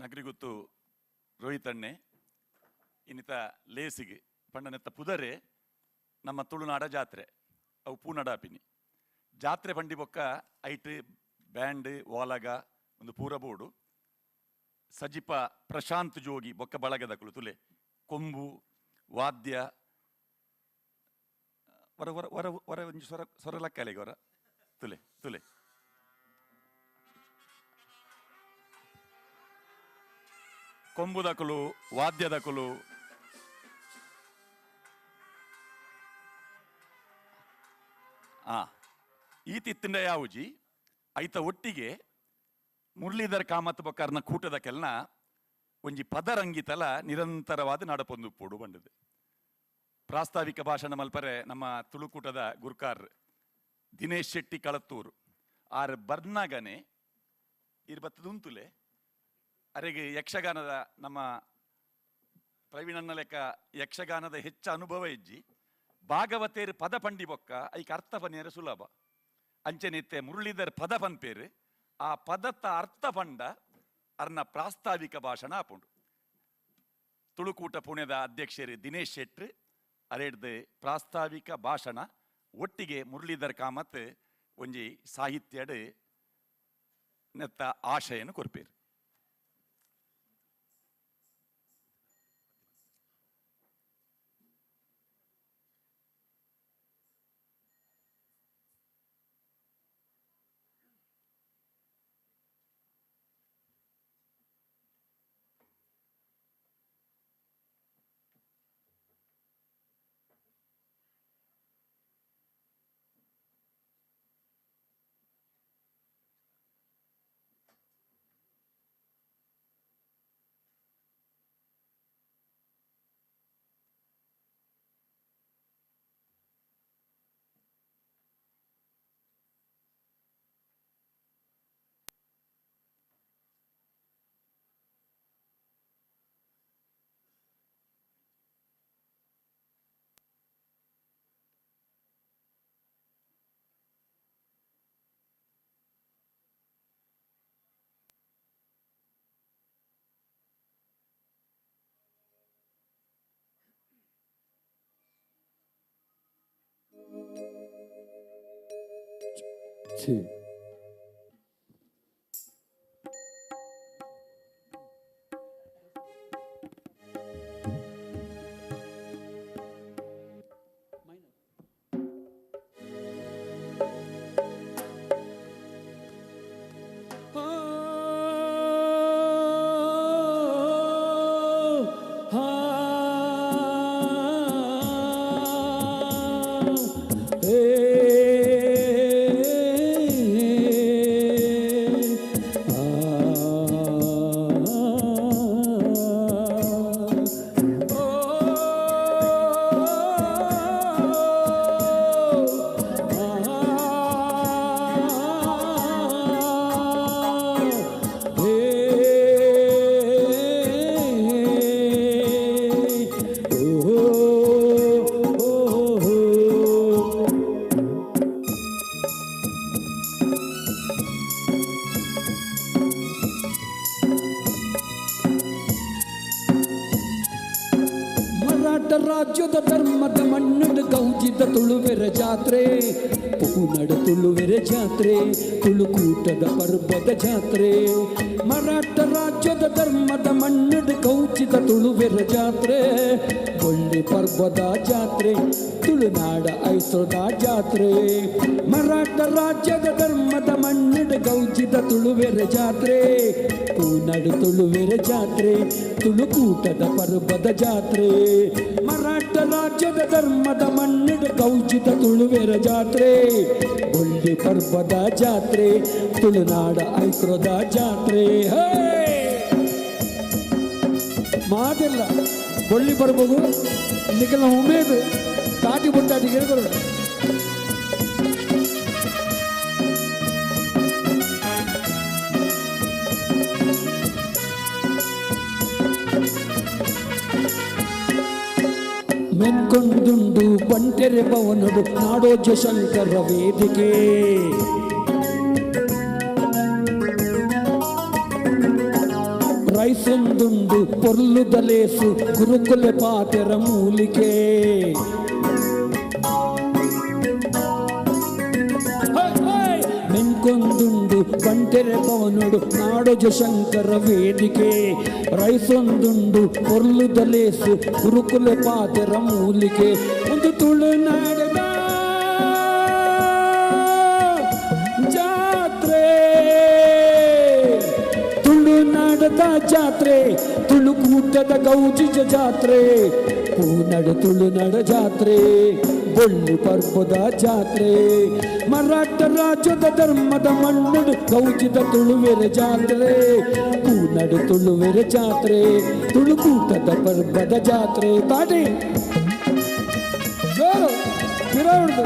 [SPEAKER 6] ನಗರಿಗುತ್ತು ರೋಹಿತ್ ಅಣ್ಣೆ ಇನ್ನಿತ ಲೇಸಿಗೆ ಪಂಡನೆತ್ತ ಪುದರೆ ನಮ್ಮ ತುಳುನಾಡ ಜಾತ್ರೆ ಅವು ಪೂನಡಾಪಿನಿ ಜಾತ್ರೆ ಬಂಡಿ ಬೊಕ್ಕ ಐಟ್ ಬ್ಯಾಂಡ್ ವಾಲಗ ಒಂದು ಪೂರ ಬೋರ್ಡು ಸಜಿಪ ಪ್ರಶಾಂತ್ ಜೋಗಿ ಬೊಕ್ಕ ಬಳಗದಕುಲು ತುಲೆ ಕೊಂಬು ವಾದ್ಯ ವರ ವರ ವರ ವರ ಒಂಜಿ ಸ್ವರ ಸ್ವರ ಲಕ್ಕಲೆಗೆ ವರ ತುಲೆ ತುಲೆ ಕೊಂಬುದಕುಲು ವಾದ್ಯದಕುಲು ಆ ಈತಿತ್ತಿಂಡ ಯಾವುಜಿ ಐತ ಒಟ್ಟಿಗೆ ಮುರಳೀಧರ್ ಕಾಮತ್ ಬೊಕ್ಕರ್ನ ಕೂಟದ ಕೆಲ್ನ ಒಂಜಿ ಪದರಂಗಿತಲ ನಿರಂತರವಾದ ನಡಪೊಂದು ಪೋಡು ಬಂಡದು. ಪ್ರಾಸ್ತಾವಿಕ ಭಾಷಣ ಮಲ್ಪರೆ ನಮ್ಮ ತುಳುಕೂಟದ ಗುರ್ಕಾರ್ ದಿನೇಶ್ ಶೆಟ್ಟಿ ಕಳತ್ತೂರು ಆರ್ ಬರ್ನಾಗನೆ ಇರ್ಬತ್ತದುಂತುಲೆ ಅರೆಗೆ ಯಕ್ಷಗಾನದ ನಮ್ಮ ಪ್ರವೀಣಣ್ಣ ಲೆಕ್ಕ ಯಕ್ಷಗಾನದ ಹೆಚ್ಚ ಅನುಭವ ಇಜ್ಜಿ ಭಾಗವತೇರು ಪದ ಪಂಡಿ ಬೊಕ್ಕ ಐಕ್ ಅರ್ಥ ಪನ್ಯರೆ ಸುಲಭ ಅಂಚೆನಿತ್ತೆ ಮುರಳೀಧರ್ ಪದ ಪನ್ಪೇರು ಆ ಪದತ್ತ ಅರ್ಥ ಪಂಡ ಅರ್ನ ಪ್ರಾಸ್ತಾವಿಕ ಭಾಷಣ ಆಪುಂಡು. ತುಳುಕೂಟ ಪುಣೆದ ಅಧ್ಯಕ್ಷರು ದಿನೇಶ್ ಶೆಟ್ರು ಅರೆಡ್ದು ಪ್ರಾಸ್ತಾವಿಕ ಭಾಷಣ ಒಟ್ಟಿಗೆ ಮುರಳೀಧರ್ ಕಾಮತ್ ಒಂಜಿ ಸಾಹಿತ್ಯಡ್ ನೆತ್ತ ಆಶಯನು ಕೊರ್ಪೇರು.
[SPEAKER 9] 2.
[SPEAKER 10] ರಾಜ್ಯದ ಧರ್ಮದ ಮಣ್ಣು ಗೌಜಿದ ತುಳುವೆರ ಜಾತ್ರೆ, ಪೂನಡ ತುಳುವೆರ ಜಾತ್ರೆ, ತುಳುಕೂಟದ ಪರ್ವದ ಜಾತ್ರೆ. ಮರಾಠ ರಾಜ್ಯದ ಧರ್ಮದ ಮಣ್ಣು ಗೌಜಿದ ತುಳುವೆರ ಜಾತ್ರೆ, ಬೊಳ್ಳಿ ಪರ್ವದ ಜಾತ್ರೆ, ತುಳುನಾಡ ಐಸೋದ ಜಾತ್ರೆ. ಮರಾಠ ರಾಜ್ಯದ ಧರ್ಮದ ಮಣ್ಣು ಗೌಜಿದ ತುಳುವೆರ ಜಾತ್ರೆ, ಪೂನಡು ತುಳುವೆರ ಜಾತ್ರೆ, ತುಳುಕೂಟದ ಪರ್ವದ ಜಾತ್ರೆ. ಮರಾಠ ರಾಜ್ಯದ ಧರ್ಮದ ಮಣ್ಣಿನ ಕೌಚಿತ ತುಳುವೆರ ಜಾತ್ರೆ, ಬೊಳ್ಳಿ ಪರ್ವದ ಜಾತ್ರೆ, ತುಳುನಾಡ ಐಸ್ರದ ಜಾತ್ರೆ. ಮಾತಿಲ್ಲ ಬೊಳ್ಳಿ ಪರ್ವಗೂ ನಿಖಲ ಉಮೇದು ತಾಟಿ ಬುಟ್ಟಾಟಿ ಕೇಳಿದ್ರು. ಮೆನ್ಕೊಂದುಂಡು ಬಂಟೆರೆ ಭವನಡು ನಾಡೋಜ ಶಂಕರ ವೇದಿಕೆ. ರೈಸೊಂದುಂಡು ಪೊರ್ಲುದಲೇಸು ಗುರುಕುಲ ಪಾತೆರ ಮೂಲಿಕೆ. ಮೆನ್ಕೊಂದುಂಡು ಬಂಟೆರೆ ಭವನಡು ನಾಡೋಜ ಶಂಕರ ವೇದಿಕೆ. ರೈಸೊಂದುಂಡು ಪೊರ್ಲುದಲೇಸು ಗುರುಕುಲ ಪಾತೆರ ಮೂಲಿಕೆ. ಒಂದು ತುಳುನಾಡದ ಜಾತ್ರೆ, ತುಳುನಾಡದ ಜಾತ್ರೆ, ತುಳುಕೂಟದ ಗೌಜಿಜ ಜಾತ್ರೆ, ಪೂನಡು ತುಳುನಾಡ ಜಾತ್ರೆ, ಬೊಳ್ಳಿ ಪರ್ಬದ ಜಾತ್ರೆ, ಮರಾಠ ರಾಜ್ಯದ ಧರ್ಮದ ಮಣ್ಣುಡು ಗೌಜಿದ ತುಳುವೆರ ಜಾತ್ರೆ, ಪೂನಡು ತುಳುವೆರ ಜಾತ್ರೆ, ತುಳುಕೂಟದ ಪರ್ಬದ ಜಾತ್ರೆ. ತಾಟಿ ಜೋರು ಬಿರಾವಡ್ದು.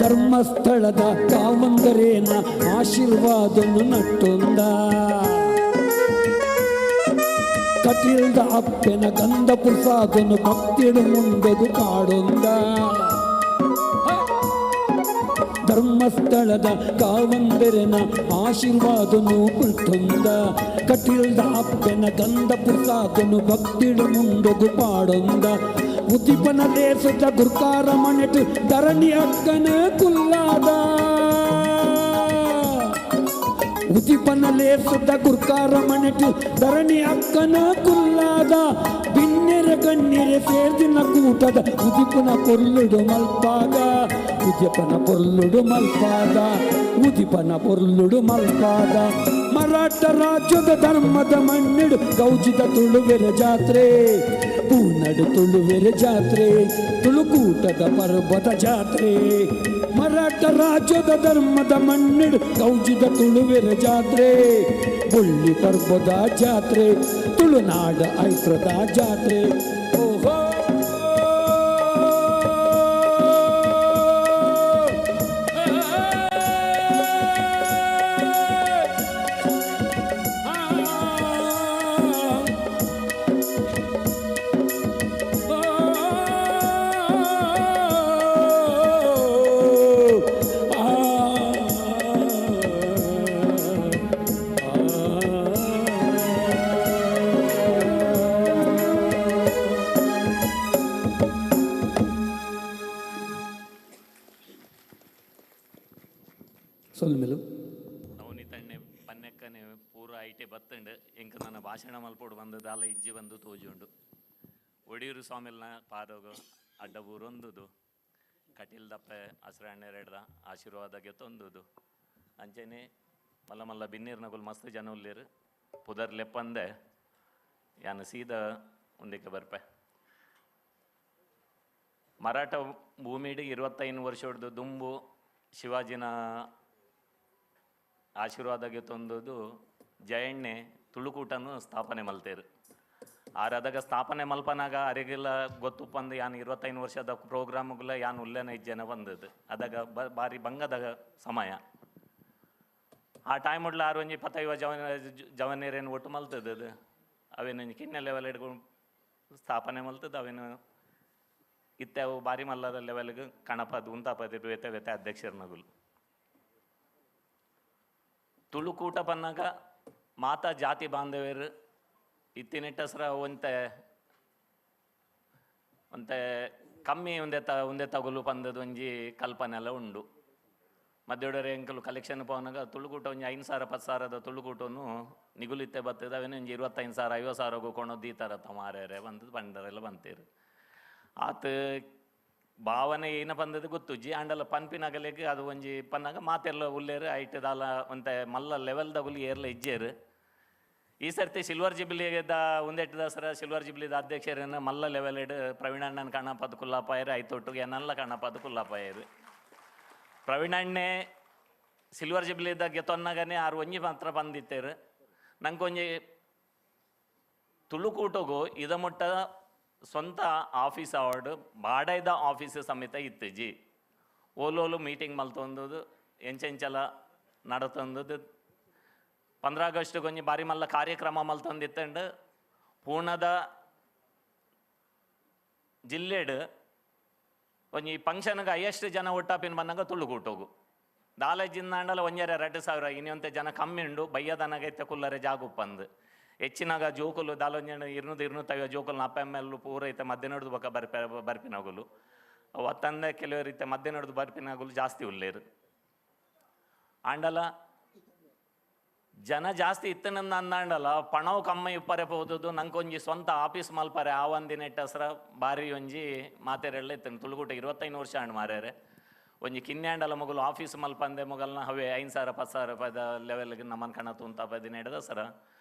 [SPEAKER 10] ಧರ್ಮಸ್ಥಳದ ಕಾವಂದರೇನ ಆಶೀರ್ವಾದನು ನಟ್ಟೊಂದ, ಕಟೀಲ್ದ ಅಪ್ಪೆನ ಗಂಧ ಪ್ರಸಾದನು ಭಕ್ತಿಡು ಮುಂದೆಗು ಕಾಡೊಂದ. ಧರ್ಮಸ್ಥಳದ ಕಾವಂದರೆನ ಆಶೀರ್ವಾದನು ಪುಟ್ಟೊಂದ, ಕಟೀಲ್ದ ಅಪ್ಪೆನ ಗಂಧ ಪ್ರಸಾದನು ಭಕ್ತಿಡು ಮುಂದೆಗು ಪಾಡೊಂದ. ಉದ್ದೀಪನ ದೇಶದ ಗುರ್ಕಾರ ಮನೆಟು ಧರಣಿ ಅಕ್ಕನ ಕುಲ್ಲಾದ, ಉದ್ದೀಪನ ಲೇಸದ ಗುರ್ಕಾರ ಮನೆಟು ಧರಣಿ ಅಕ್ಕನ ಕುಲ್ಲಾದ. ಬಿನ್ನೆರ ಕಣ್ಣೀರೆ ಸೇರ್ದಿನ ಕೂಟದ ಉದಿಪನ ಪೊರ್ಲುಡು ಮಲ್ಪಾದ, ಉದ್ಯಪನ ಪೊರ್ಲುಡು ಮಲ್ಪಾದ, ಉದಿಪನ ಪೊರ್ಲುಡು ಮಲ್ಪಾದ. ಮರಾಠ ರಾಜ್ಯದ ಧರ್ಮದ ಮಣ್ಣಿಡು ಗೌಜಿದ ತುಳುವೆರ ಜಾತ್ರೆ, ಪೂನಡು ತುಳುವೆರ ಜಾತ್ರೆ, ತುಳುಕೂಟದ ಪರ್ವತ ಜಾತ್ರೆ. ಮರಾಠ ರಾಜ್ಯದ ಧರ್ಮದ ಮಣ್ಣಿಡು ಗೌಜಿದ ತುಳುವೆರ ಜಾತ್ರೆ, ಬೊಳ್ಳಿ ಪರ್ವದ ಜಾತ್ರೆ, ತುಳುನಾಡ ಐತ್ರದ ಜಾತ್ರೆ. ಓಹೋ ಸೊಲ್ಮೆಲು
[SPEAKER 11] ನವನಿತಣ್ಣೆ ಪನ್ನೆಕ್ಕನೆ ಪೂರ ಐಟೆ ಬತ್ತಂಡು ಎಂಕ ನನ್ನ ಭಾಷಣ ಮಲ್ಪೋಡು ಬಂದು ದಾಲ ಇಜ್ಜಿ ಬಂದು ತೋಜುಂಡು. ಒಡಿಯೂರು ಸ್ವಾಮಿಲ್ನ ಪಾದೋಗು ಅಡ್ಡಬೂರೊಂದುದು ಕಟೀಲ್ ದಪ್ಪೆ ಹಸ್ರಣ್ಣೆರೆಡ್ದ ಆಶೀರ್ವಾದಗೆ ತೊಂದುದು. ಅಂಚೆನೆ ಮಲ್ಲ ಮಲ್ಲ ಬಿನ್ನೀರ್ನಗುಲು ಮಸ್ತ್ ಜನ ಉಲ್ಲೇರು ಪುದರ್ ಲೆಪ್ಪಂದೆ ಯಾನು ಸೀದಾ ಉಂದಿಕೆ ಬರ್ಪೆ. ಮರಾಠ ಭೂಮಿಡು 25 ವರ್ಷದ ದುಂಬು ಶಿವಾಜಿನ ಆಶೀರ್ವಾದಗೆ ತೊಂದುದು ಜಯಣ್ಣೆ ತುಳುಕೂಟನು ಸ್ಥಾಪನೆ ಮಲ್ತೇರು. ಆರದಾಗ ಸ್ಥಾಪನೆ ಮಲ್ಪನಾಗ ಅರಿಗೆಲ್ಲ ಗೊತ್ತುಪ್ಪಂದು ಯಾನು 25 ವರ್ಷದ ಪ್ರೋಗ್ರಾಮ್ಗುಲ ಯಾನು ಉಲ್ಲೇನ ಇಜ್ಜನ ಬಂದದ್ದು. ಅದಾಗ ಭಾರಿ ಬಂಗದ ಸಮಯ. ಆ ಟೈಮ್ ಉಡ್ಲ ಆರು ಒಂಜಿ ಪತ್ತೈವ ಜವನೇರೇನು ಒಟ್ಟು ಮಲ್ತದ್ದು ಅವೇನು ಕಿನ್ನೆ ಲೆವೆಲ್ ಹಿಡ್ಕೊಂಡು ಸ್ಥಾಪನೆ ಮಲ್ತದ್ದು ಅವೇನು ಇತ್ತೆ ಅವು ಭಾರಿ ಮಲ್ಲದ ಲೆವೆಲ್ಗೆ ಕಣಪದು ಉಂತಾಪದ ಬೇತೆ ಬೇತೆ ಅಧ್ಯಕ್ಷರನಗುಲು. ತುಳುಕೂಟ ಪನ್ನಾಗ ಮಾತಾ ಜಾತಿ ಬಾಂಧವ್ಯರು ಇತ್ತಿನೆಟ್ಟಸ್ರ ಒಂತೆ ಒಂತೆ ಕಮ್ಮಿ ಒಂದೇ ಒಂದೇ ತಗುಲು ಪಂದದ ಒಂಜಿ ಕಲ್ಪನೆಲ್ಲ ಉಂಡು. ಮಧ್ಯೊಡರೆ ಎಂಕಲು ಕಲೆಕ್ಷನ್ ಪೋನಾಗ ತುಳುಕೂಟ ಒಂಜಿ 5,000 10,000 ತುಳುಕೂಟನು ನಿಗುಲಿತ್ತೆ ಬರ್ತದೆ ಅವೇನು ಒಂಜಿ 25,000 50,000 ಕೊಣೋದು ಈ ಥರ ತಮಾರೇರೆ ಬಂದದ್ದು ಬಂಡರೆಲ್ಲ ಬಂತೀರು. ಆತ ಭಾವನೆ ಏನ ಬಂದದ್ದು ಗೊತ್ತು ಜಿ ಆಂಡಲ ಪನ್ಪಿನಗಲೆಗ್ ಅದು ಒಂಜಿ ಪನ್ನಾಗ ಮಾತೆಲ್ಲ ಉಲ್ಲೇರು ಐಟ್ ದಾಲ ಒಂತೆ ಮಲ್ಲ ಲೆವೆಲ್ ದಗುಲು ಏರ್ಲ ಇಜ್ಜೇರು. ಈ ಸರ್ತಿ ಸಿಲ್ವರ್ ಜಿಬ್ಲಿದ ಒಂದೆಟ್ಟು ದಸರ ಸಿಲ್ವರ್ ಜಿಬ್ಲಿದ ಅಧ್ಯಕ್ಷರನ್ನ ಮಲ್ಲ ಲೆವೆಲ್ ಇಡ್ ಪ್ರವೀಣಣ್ಣನ ಕಣ್ಣಪ್ಪದ ಕುಲ್ಲಾಪಾಯರು ಐತೊಟ್ಟಿಗೆ ಏನಲ್ಲ ಕಣ್ಣಪ್ಪದ ಕುಲ್ಲಾಪಾಯರು. ಪ್ರವೀಣಣ್ಣೆ ಸಿಲ್ವರ್ ಜಿಬ್ಲಿದ ತೊನ್ನಾಗನೆ ಆರು ಒಂಜಿ ಮಾತ್ರ ಬಂದಿತ್ತೇರು. ನಂಗೆ ಒಂಜಿ ತುಳುಕೂಟಗು ಇದ ಮುಟ್ಟ ಸ್ವಂತ ಆಫೀಸ್ ಅವಾರ್ಡ್ ಬಾಡೈದ ಆಫೀಸ್ ಸಮೇತ ಇತ್ತಜಿ ಓಲೋಲು ಮೀಟಿಂಗ್ ಮಲ್ತೊಂದು ಎಂಚೆಂಚಲ ನಡತೊಂದು 15 ಆಗಸ್ಟ್ ಒಂಜಿ ಬಾರಿ ಮಲ್ಲ ಕಾರ್ಯಕ್ರಮ ಮಲ್ತೊಂದಿತ್ತಂಡು ಪೂರ್ಣದ ಜಿಲ್ಲೆಡ್ ಒಂಜಿ ಫಂಕ್ಷನ್ಗೆ ಹೈಯೆಸ್ಟ್ ಜನ ಒಟ್ಟಾಪಿನ ಬಂದಾಗ ತುಳುಕೂಟೋಗು ದಾಲಜಿಂದಾಂಡಲ ಒಂಜರೆ 2000 ಇನ್ನೊಂತೆ ಜನ ಕಮ್ಮಿ ಉಂಡು ಬಯ್ಯದನಗೈತೆ ಕುಲ್ಲರೆ ಜಾಗುಪ್ಪಂದು ಹೆಚ್ಚಿನಾಗ ಜೋಕುಲು ದಾಲೊಂಜ 200 250 ಜೋಕುಲು ಅಪ್ಪ ಎಮ್ಮೆಲ್ಲು ಪೂರ ಐತೆ ಮಧ್ಯಾಹ್ನದ ಬೊಕ್ಕ ಬರ್ಪಿನಗುಲು ಒತ್ತಂದೆ ಕೆಲವರು ಇತ್ತೆ ಮಧ್ಯಾಹ್ನದ ಬರ್ಪಿನಗುಲು ಜಾಸ್ತಿ ಉಲ್ಲೇರು ಆಂಡಲ ಜನ ಜಾಸ್ತಿ ಇತ್ತನಂದ ಅಂದಾಂಡಲ ಪಣವು ಕಮ್ಮ ಇಪ್ಪರೆ ಪೋದುದು ನಂಗೊಂಜಿ ಸ್ವಂತ ಆಫೀಸ್ ಮಲ್ಪರೆ ಆ ಒಂದಿನ ಹೆಸರ ಬಾರಿ ಒಂಜಿ ಮಾತೆರೆಲ್ಲ ಇತ್ತನು ತುಳುಕೂಟ 25 ವರ್ಷ ಆಂಡ್ ಮಾರ್ಯಾರೆ ಒಂಜಿ ಕಿನ್ಯಾಂಡಲ ಮಗುಲು ಆಫೀಸ್ ಮಲ್ಪಂದೆ ಮೊಗಲ್ನ ಹವೆ 5,000 10,000 ರೂಪಾಯಿದ ಲೆವೆಲ್ಗೆ ನಮ್ಮನ್ ಕಣ ತುಂತ ಪದಿನೆಡ್ದ ಸರ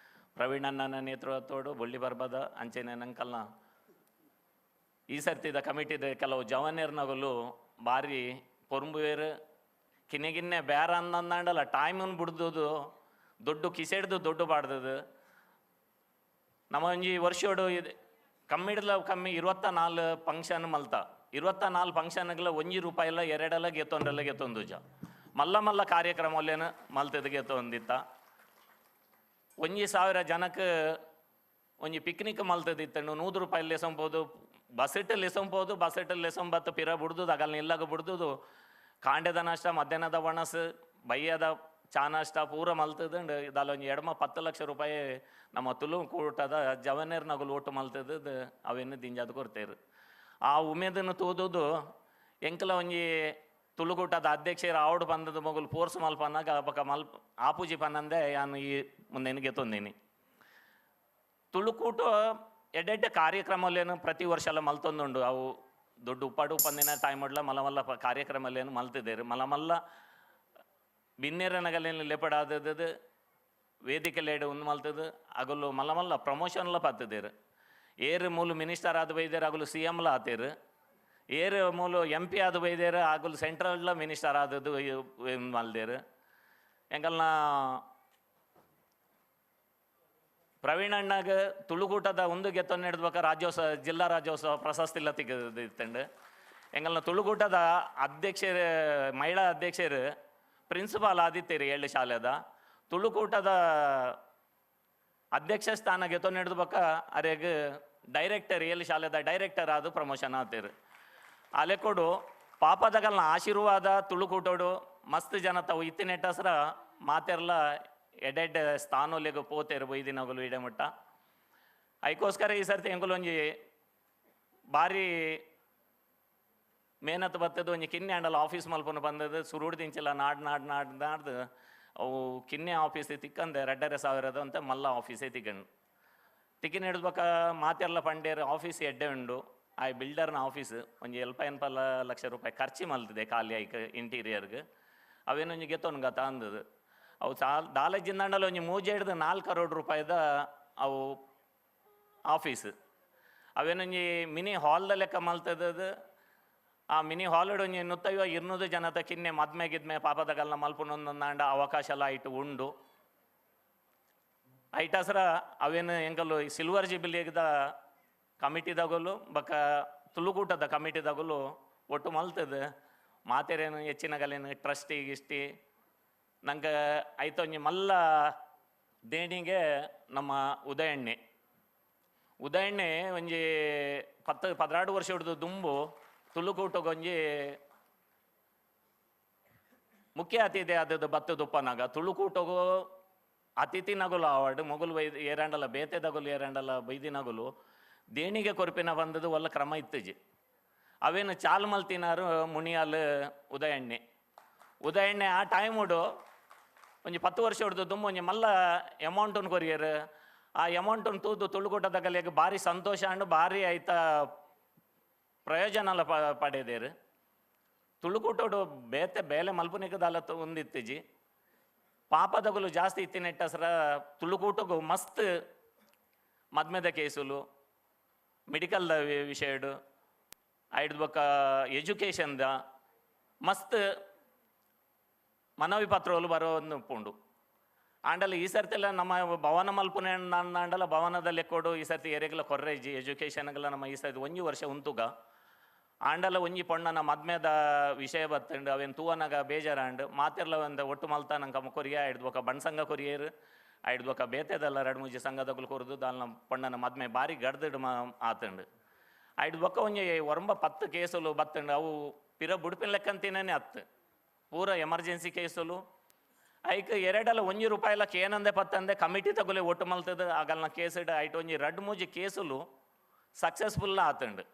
[SPEAKER 11] ಪ್ರವೀಣಣ್ಣನ ನೇತೃತ್ವದೋಡು ಬೊಳ್ಳಿ ಬರ್ಬದ ಅಂಚೆನೆ ನಂಕಲ್ನ ಈ ಸರ್ತಿದ ಕಮಿಟಿದ ಕೆಲವು ಜವನೇರ್ನಗಲು ಬಾರಿ ಪೊರ್ಂಬುವೇರು ಕಿನ್ನೆ ಬೇರೆ ಅಂದಂದಾಂಡಲ ಟೈಮನ್ನು ಬಿಡ್ದುದು ದೊಡ್ಡ ಕಿಸೆಡ್ದು ದೊಡ್ಡ ಬಾಡ್ದದು ನಮ್ಮ ಒಂಜಿ ವರ್ಷೋಡು ಇದು ಕಮ್ಮಿಡ್ಲ ಕಮ್ಮಿ 24 ಫಂಕ್ಷನ್ ಮಲ್ತ 24 ಫಂಕ್ಷನ್ಗಳ 1 ರೂಪಾಯಿಲ್ಲ ಎರಡೆಲ್ಲ ಗೆತ್ತೊಂದೆಲ್ಲ ಗೆತ್ತೊಂದು ಜ ಮಲ್ಲ ಮಲ್ಲ ಕಾರ್ಯಕ್ರಮಲ್ಲೇನು ಮಲ್ತದ ಗೆತ್ತೊಂದಿತ್ತ 1,000 ಜನಕ್ಕೆ ಒಂಜಿ ಪಿಕ್ನಿಕ್ ಮಲ್ತದಿತ್ತಂಡು 100 ರೂಪಾಯಿ ಲೆಸಂಬೋದು ಬಸೆಟ್ ಲೆಸಂಬೋದು ಬಸೆಟ್ ಲೆಸಂಬತ್ತು ಪಿರ ಬಿಡ್ದುದು ಅಗಲ್ ನಿಲ್ಲಾಗ ಬಿಡ್ದುದು ಕಾಂಡೆದ ನಷ್ಟ ಮಧ್ಯಾಹ್ನದ ಒಣಸು ಬಯ್ಯದ ಚಾ ನಾಷ್ಟ ಪೂರ ಮಲ್ತದಂಡು ಇದಲ್ಲ ಒಂಜಿ ಎಡಮ 10 ಲಕ್ಷ ರೂಪಾಯಿ ನಮ್ಮ ತುಳು ಕೂಟದ ಜವನೇರ್ನಗುಲು ಓಟು ಮಲ್ತದ ಅವೇನು ದಿಂಜಾದ ಕೊರ್ತೇರು ಆ ಉಮೇದನ್ನು ತೋದುದು ಎಂಕಲ ಒಂಜಿ ತುಳುಕೂಟದ ಅಧ್ಯಕ್ಷರು ಆವಡು ಬಂದದ ಮಗುಲು ಪೋರ್ಸ್ ಮಲ್ಪನ್ನಾಗ ಬಕ ಮಲ್ಪ ಆಪೂಜಿ ಪನ್ನಂದೆ ಯಾನು ಈ ಮುಂದೇನು ಗೆತ್ತೊಂದೀನಿ ತುಳುಕೂಟ ಎಡ್ಡೆಡ್ಡೆ ಕಾರ್ಯಕ್ರಮಲೇನು ಪ್ರತಿ ವರ್ಷ ಎಲ್ಲ ಮಲ್ತೊಂದುಂಡು ಅವು ದೊಡ್ಡ ಉಪ್ಪಾಡು ಉಪ್ಪಂದಿನ ಟೈಮ್ ಮಲ ಮಲ್ಲ ಕಾರ್ಯಕ್ರಮಲೇನು ಮಲ್ತಿದ್ದೇರು ಮಲ ಮಲ್ಲ ಬಿನ್ನೇರನಗಲೇನು ಲೇಪಡಾದದು ವೇದಿಕೆ ಲೇಡು ಒಂದು ಮಲ್ತದು ಅಗಲು ಮಲ್ಲ ಮಲ್ಲ ಪ್ರಮೋಷನ್ಲ ಪತ್ತದೇರು ಏರು ಮೂಲು ಮಿನಿಸ್ಟರ್ ಆದ ಬೈದೇರು ಅಗಲು ಸಿ ಎಮ್ಲ ಆತೇರು ಏರು ಮೂಲು ಎಂ ಪಿ ಆದ ಬೈದೇರು ಅಗಲು ಸೆಂಟ್ರಲ್ ಮಿನಿಸ್ಟರ್ ಆದದ್ದು ಮಲ್ದೇರು ಎಂಕಲ್ನ ಪ್ರವೀಣ್ ಅಣ್ಣಗ ತುಳುಕೂಟದ ಒಂದು ಗೆತ್ತೊಂದು ಹಿಡಿದ್ಬೇಕ ರಾಜ್ಯೋತ್ಸವ ಜಿಲ್ಲಾ ರಾಜ್ಯೋತ್ಸವ ಪ್ರಶಸ್ತಿ ಇಲ್ಲ ತಿಕ್ಕಂಡು ಎಂಕಲ್ನ ತುಳುಕೂಟದ ಅಧ್ಯಕ್ಷರು ಮಹಿಳಾ ಅಧ್ಯಕ್ಷರು ಪ್ರಿನ್ಸಿಪಾಲ್ ಆದಿತ್ಯರು 7 ಶಾಲೆದ ತುಳುಕೂಟದ ಅಧ್ಯಕ್ಷ ಸ್ಥಾನ ಗೆತ್ತೊಂದು ಹಿಡಿದ್ಬೇಕ ಅರೆಗ್ ಡೈರೆಕ್ಟರ್ 7 ಶಾಲೆದ ಡೈರೆಕ್ಟರ್ ಆದ ಪ್ರಮೋಷನ್ ಆತೀರು ಅಲೆಕೊಡು ಪಾಪದಗಲ್ನ ಆಶೀರ್ವಾದ ತುಳುಕೂಟೋಡು ಮಸ್ತ್ ಜನ ತಾವು ಇತ್ತಿನೆಟ್ಟಸ್ರ ಮಾತೆರ್ಲ ಎಡೆಡ್ ಸ್ಥಾನೊಲೆಗ್ ಪೋತೇರು ಬೈದಿನಗಲು ಇಡೆಮಟ್ಟ ಐಕೋಸ್ಕರ ಈ ಸರ್ತಿ ಎಂಕುಲು ಒಂಜಿ ಬಾರಿ ಮೇನತ್ ಬತ್ತದ ಒಂಜಿ ಕಿನ್ನೆ ಆಂಡಲ ಆಫೀಸ್ ಮಲ್ಪನು ಬಂದದ್ದು ಸುರುಡು ದಿಂಚಿಲ್ಲ ನಾಡ್ ನಾಡ್ ನಾಡ್ ನಾಡ್ದು ಅವು ಕಿನ್ನೆ ಆಫೀಸ್ ತಿಕ್ಕಂದೆ 2,500 ಅಂತ ಮಲ್ಲ ಆಫೀಸೇ ತಿಕ್ಕಂಡು ತಿಕ್ಕಿನ ಹಿಡ್ಬೇಕ ಮಾತೆಲ್ಲ ಪಂಡೇರು ಆಫೀಸ್ ಎಡ್ಡೆ ಉಂಡು ಆ ಬಿಲ್ಡರ್ನ ಆಫೀಸ್ ಒಂಜಿ 80 ಲಕ್ಷ ರೂಪಾಯಿ ಖರ್ಚು ಮಲ್ತಿದೆ ಖಾಲಿ ಐಕ್ ಇಂಟೀರಿಯರ್ಗೆ ಅವೇನೊಂಜಿ ಗೆತ್ತೊಂದು ಗತ ಅಂದದು ಅವು ಚಾಲ್ ದಾಲಜಿಂದಾಂಡಲ ಒಂಜಿ ಮೂಜೆಡ್ದು 4 ಕರೋಡ್ ರೂಪಾಯಿದ ಅವು ಆಫೀಸ್ ಅವೇನೊಂಜಿ ಮಿನಿ ಹಾಲ್ದ ಲೆಕ್ಕ ಮಲ್ತದದು ಆ ಮಿನಿ ಹಾಲ್ಡ್ ಒಂಜಿ 150 200 ಜನತ ಕಿನ್ನೆ ಮದ್ಮೆ ಗಿದ್ಮೆ ಪಾಪದಗಲ್ನ ಮಲ್ಪುನೊಂದೊಂದಾಂಡ ಅವಕಾಶ ಎಲ್ಲ ಐಟು ಉಂಡು ಐಟಾಸ್ರ ಅವೇನು ಎಂಕಲ್ಲು ಸಿಲ್ವರ್ ಜಿಬಿಲಿದ ಕಮಿಟಿದಾಗಲು ಬಕ್ಕ ತುಳುಕೂಟದ ಕಮಿಟಿದಾಗಲು ಒಟ್ಟು ಮಲ್ತದ ಮಾತೆರೇನು ಹೆಚ್ಚಿನಗಲೇನು ಟ್ರಸ್ಟಿ ಗಿಷ್ಟಿ ನಂಗೆ ಐತೊಂಜಿ ಮಲ್ಲ ದೇಣಿಗೆ ನಮ್ಮ ಉದಯಣ್ಣೆ ಉದಯಣ್ಣೆ ಒಂಜಿ 10 12 ವರ್ಷ ಹಿಡಿದು ದುಂಬು ತುಳುಕೂಟಗೊಂಜಿ ಮುಖ್ಯ ಅತಿಥಿ ಆದದ್ದು ಬತ್ತದುಪ್ಪನಾಗ ತುಳುಕೂಟಗು ಅತಿಥಿ ನಗುಲು ಅವಾರ್ಡ್ ಮೊಗಲು ಬೈ ಏರಾಂಡಲ ಬೇತೆದಗುಲು ಏರಾಂಡಲ ಬೈದಿನಗುಲು ದೇಣಿಗೆ ಕೊರ್ಪಿನ ಬಂದದ್ದು ಒಲ್ಲ ಕ್ರಮ ಇತ್ತಜಿ ಅವೇನು ಚಾಲ್ ಮಲ್ತಿನಾರು ಮುಣಿಯಾಲ್ ಉದಯಣ್ಣೆ ಉದಯಣ್ಣೆ ಆ ಟೈಮುಡು ಒಂಜಿ 10 ವರ್ಷ ಹಿಡ್ದು ದುಂಬು ಒಂಜಿ ಮಲ್ಲ ಅಮೌಂಟನ್ನು ಕೊರಿಯರ್ ಆ ಅಮೌಂಟನ್ನು ತೂದು ತುಳುಕೂಟದಗಲಿಗೆ ಭಾರಿ ಸಂತೋಷ ಅಂಡು ಭಾರಿ ಐತ ಪ್ರಯೋಜನ ಪಡೆದೇರು ತುಳುಕೂಟೋಡು ಬೇತೆ ಬೇಲೆ ಮಲ್ಪುನಿಕದಾಲ ಒಂದಿತ್ತಿಜಿ ಪಾಪದಗುಲು ಜಾಸ್ತಿ ಇತ್ತಿನೆಟ್ಟಸರ ತುಳುಕೂಟಗು ಮಸ್ತ್ ಮದ್ಮೆದ ಕೇಸುಲು ಮೆಡಿಕಲ್ದ ವಿಷಯಡು ಐಡ್ದು ಬೊಕ್ಕ ಎಜುಕೇಷನ್ದ ಮಸ್ತ್ ಮನವಿ ಪತ್ರಗಳು ಬರೋ ಪುಂಡು ಆಂಡಲ ಈ ಸರ್ತಿಲ್ಲ ನಮ್ಮ ಭವನ ಮಲ್ಪುನೆ ಆಂಡಲ ಭವನದ ಲೆಕ್ಕೋಡು ಈ ಸರ್ತಿ ಎರೆಗ್ಲ ಕೊರ್ರೆಜಿ ಎಜುಕೇಷನ್ಗಳ ನಮ್ಮ ಈ ಸರ್ತಿ ಒಂಜಿ ವರ್ಷ ಉಂತುಗ ಆಂಡಲ ಒಂಜಿ ಪೊಣ್ಣನ ಮದ್ಮೆದ ವಿಷಯ ಬತ್ತಂಡು ಅವೇನು ತೂವನಾಗ ಬೇಜಾರಾಂಡ್ ಮಾತೆರ್ಲ ಒಂದು ಒಟ್ಟು ಮಲ್ತ ನಂಗೆ ಕೊರಿಯ ಹಿಡ್ದು ಬಣ್ಸಂಗ ಕೊರಿಯರು ಐಡ್ದು ಬೇತೆದಲ್ಲ ಎರಡು ಮೂಜಿ ಸಂಘದಗಳು ಕೊರದು ದಾಲ್ನ ಪೊಣ್ಣನ ಮದ್ಮೆ ಬಾರಿ ಗಡ್ದಿಡು ಆತಂಡು ಐಡ್ದು ಬೊಕ್ಕ ಒಂಜಿ ಒರಂಬ 10 ಕೇಸುಲು ಬತ್ತಂಡು ಅವು ಪಿರ ಬುಡುಪಿನ ಲೆಕ್ಕಂತಿನೇ ಅತ್ತು ಪೂರ ಎಮರ್ಜೆನ್ಸಿ ಕೇಸುಲು ಐಕ್ ಎರಡಲ್ಲ 1 ರೂಪಾಯಿಲ ಕೇನಂದೆ ಪತ್ತಂದೆ ಕಮಿಟಿ ತಗೊಲೆ ಒಟ್ಟು ಮಲ್ತದ ಆಗಲ್ನ ಕೇಸಿಡ ಐಟ್ ಒಂಜಿ ರಡ್ಡು ಮೂಜಿ ಕೇಸುಲು ಸಕ್ಸಸ್ಫುಲ್ ಆತಂಡು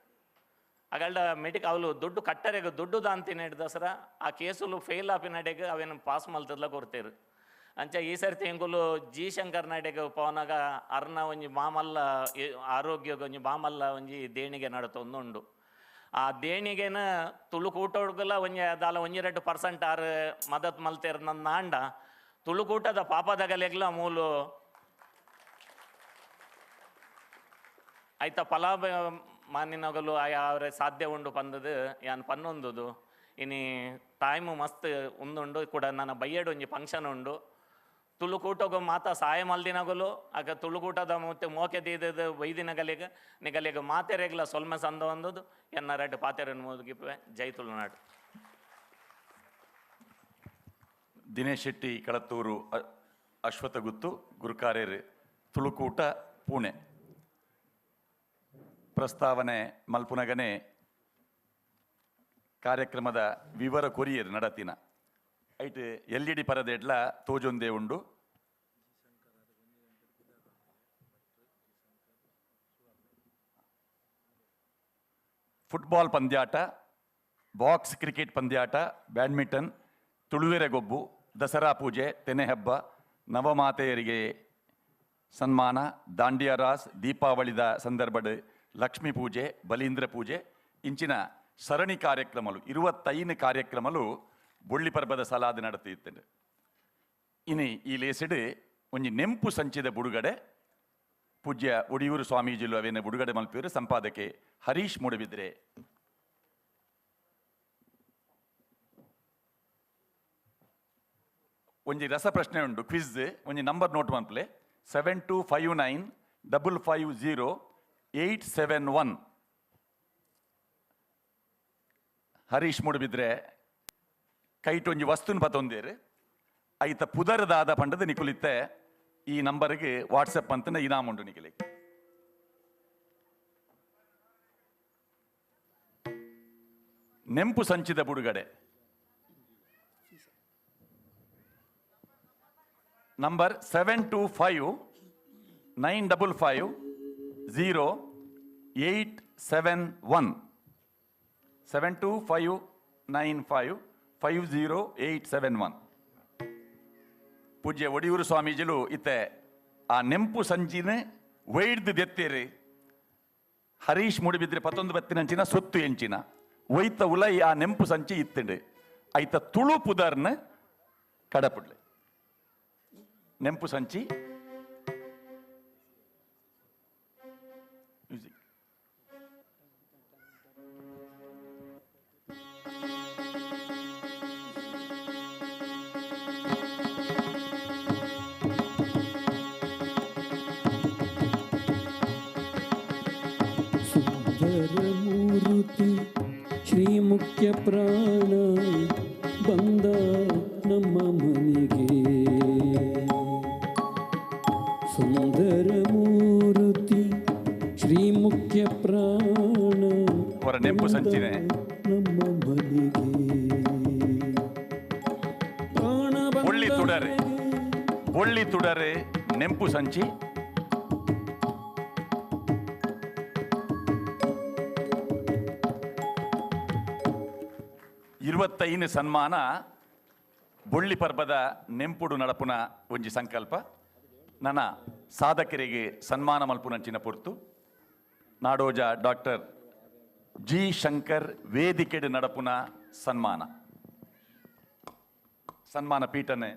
[SPEAKER 11] ಅಗಲ್ಡ ಮೆಡಿಕ್ ಅವಳು ದುಡ್ಡು ಕಟ್ಟರೆಗ ದುಡ್ಡು ದಾಂತಿನ ದಸರಾ ಆ ಕೇಸುಲು ಫೇಲ್ ಆಪಿನಡೆಗೆ ಅವೇನು ಪಾಸ್ ಮಲ್ತದ್ಲ ಕೊಡ್ತೇರು ಅಂಚ ಈ ಸರ್ತಿ ಎಂಕುಲು ಜಿ ಶಂಕರ್ ನಾಡೆಗೆ ಪವನಾಗ ಅರ್ನ ಒಂಜಿ ಮಾಮಲ್ಲ ಆರೋಗ್ಯಗ ಒಂಜಿ ಮಾಮಲ್ಲ ಒಂಜಿ ದೇಣಿಗೆ ನಡತೊಂದುಂಡು ಆ ದೇಣಿಗೆನ ತುಳುಕೂಟೋಡ್ಗಲ ಒಂಜಿ ದಾಲ 1-2% ಆರು ಮದತ್ ಮಲ್ತೇರ್ ನನ್ನ ಆಂಡ ತುಳುಕೂಟದ ಪಾಪದಗಲೆಗ್ಲ ಮೂಲು ಐತ ಫಲ ಮಾನಿನಗಲು ಅವರ ಸಾಧ್ಯ ಉಂಡು ಪಂದದು ಯಾನ್ ಪನ್ನೊಂದುದು ಇನಿ ಟೈಮು ಮಸ್ತ್ ಉಂದುಂಡು ಕೂಡ ನನ್ನ ಬಯ್ಯಡು ಒಂಜಿ ಫಂಕ್ಷನ್ ಉಂಡು ತುಳುಕೂಟಗು ಮಾತ ಸಹಾಯ ಮಲ್ದಿನಗಲು ಆಗ ತುಳುಕೂಟದ ಮತ್ತೆ ಮೋಕೆ ದೀದದ ವೈದಿನಗಲಿಗೆ ನಿಗಲಿಗೆ ಮಾತೆರೆಗ್ಲ ಸೊಲ್ಮೆ ಸಂದ ಒಂದದು ಎನ್ನ ರೆಡ್ ಪಾತೆರನ್ನು ಮುಗಿಪೆ. ಜೈ ತುಳುನಾಡು.
[SPEAKER 6] ದಿನೇಶ್ ಶೆಟ್ಟಿ ಕಳತ್ತೂರು ಅಶ್ವಥಗುತ್ತು ಗುರುಕಾರೇರು ತುಳುಕೂಟ ಪುಣೆ ಪ್ರಸ್ತಾವನೆ ಮಲ್ಪುನಗನೆ ಕಾರ್ಯಕ್ರಮದ ವಿವರ ಕೊರಿಯರ್ ನಡತಿನ ಐಟ್ ಎಲ್ ಇ ಡಿ ಪರದೆಡ್ಲ ತೋಜೊಂದೇ ಉಂಡು. ಫುಟ್ಬಾಲ್ ಪಂದ್ಯಾಟ, ಬಾಕ್ಸ್ ಕ್ರಿಕೆಟ್ ಪಂದ್ಯಾಟ, ಬ್ಯಾಡ್ಮಿಂಟನ್, ತುಳುವೆರೆ ಗೊಬ್ಬು, ದಸರಾ ಪೂಜೆ, ತೆನೆ ಹಬ್ಬ, ನವಮಾತೆಯರಿಗೆ ಸನ್ಮಾನ, ದಾಂಡಿಯಾ ರಾಸ್, ದೀಪಾವಳಿದ ಸಂದರ್ಭದ ಲಕ್ಷ್ಮೀ ಪೂಜೆ, ಬಲೀಂದ್ರ ಪೂಜೆ ಇಂಚಿನ ಸರಣಿ ಕಾರ್ಯಕ್ರಮಲು 25 ಕಾರ್ಯಕ್ರಮಲು ಬೊಳ್ಳಿ ಪರ್ಬದ ಸಲಾದ ನಡೆಯುತ್ತೇನೆ. ಇನಿ ಈ ಲೇಸಿಡು ಒಂಜಿ ನೆಂಪು ಸಂಚಿದ ಬುಡುಗಡೆ ಪೂಜ್ಯ ಒಡಿಯೂರು ಸ್ವಾಮೀಜಿಲು ಅವೇನ ಬುಡುಗಡೆ ಮಲ್ಪಿಯವರು ಸಂಪಾದಕೆ ಹರೀಶ್ ಮೂಡಬಿದ್ರೆ. ಒಂಜಿ ರಸ ಪ್ರಶ್ನೆ ಉಂಡು ಕ್ವಿಜ್ ಒಂಜಿ ನಂಬರ್ ನೋಟ್ ಮನ್ಪ್ಲೆ 7259 550 871. ಹರೀಶ್ ಮೂಡಬಿದ್ರೆ ಕೈಟ್ ಒಂಜಿ ವಸ್ತುನ ಪತೊಂದೇರು ಐತ ಪುದರದಾದ ಪಂಡದ ನಿಕುಲಿತ್ತೆ ಈ ನಂಬರ್ಗೆ ವಾಟ್ಸಪ್ ಅಂತ ಇನಾಮ್ ಉಂಡು ನಿಕಲಿ. ನೆಂಪು ಸಂಚಿದ ಬುಡುಗಡೆ ನಂಬರ್ 725 955 0 871 725 95 50871. ಪೂಜ್ಯ ಒಡಿಯೂರು ಸ್ವಾಮೀಜಿಲು ಇತ್ತೆ ಆ ನೆಂಪು ಸಂಚಿನ ವೈಡ್ದು ದೆತ್ತೇರಿ ಹರೀಶ್ ಮೂಡಿಬಿದ್ರೆ 19 ಬತ್ತಿನಂಚಿನ ಸೊತ್ತು ಎಂಚಿನ ಒಯ್ತ ಉಲೈ ಆ ನೆಂಪು ಸಂಚಿ ಇತ್ತಂಡು ಐತ ತುಳು ಪುದರ್ನ ಕಡಪುಡ್ಲೆ ನೆಂಪು ಸಂಚಿ ಮ್ಯೂಸಿಕ್.
[SPEAKER 10] ಸುಂದರ ಮೂರ್ತಿ ಶ್ರೀ ಮುಖ್ಯ ಪ್ರಾಣ ಬಂದ ನಮ್ಮ ಮನೆಗೆ, ಸುಂದರ ಮೂರ್ತಿ ಶ್ರೀ ಮುಖ್ಯ ಪ್ರಾಣ
[SPEAKER 6] ಅವರ ನೆಂಪು ಸಂಚಿನೆ
[SPEAKER 10] ನಮ್ಮ ಮನೆಗೆ. ಪ್ರಾಣ
[SPEAKER 6] ಒಳ್ಳಿ ತುಡರೆ ಒಳ್ಳಿ ತುಡರೆ ನೆಂಪು ಸಂಚಿ. 25 ಸನ್ಮಾನ ಬೊಳ್ಳಿ ಪರ್ಬದ ನೆಂಪುಡು ನಡಪುನ ಒಂಜಿ ಸಂಕಲ್ಪ ನನ್ನ ಸಾಧಕರಿಗೆ ಸನ್ಮಾನ ಮಲ್ಪುನಂಚಿನ ಪೊರ್ತು ನಾಡೋಜ ಡಾಕ್ಟರ್ ಜಿ ಶಂಕರ್ ವೇದಿಕೆಡು ನಡಪುನ ಸನ್ಮಾನ ಸನ್ಮಾನ ಪೀಠನೆ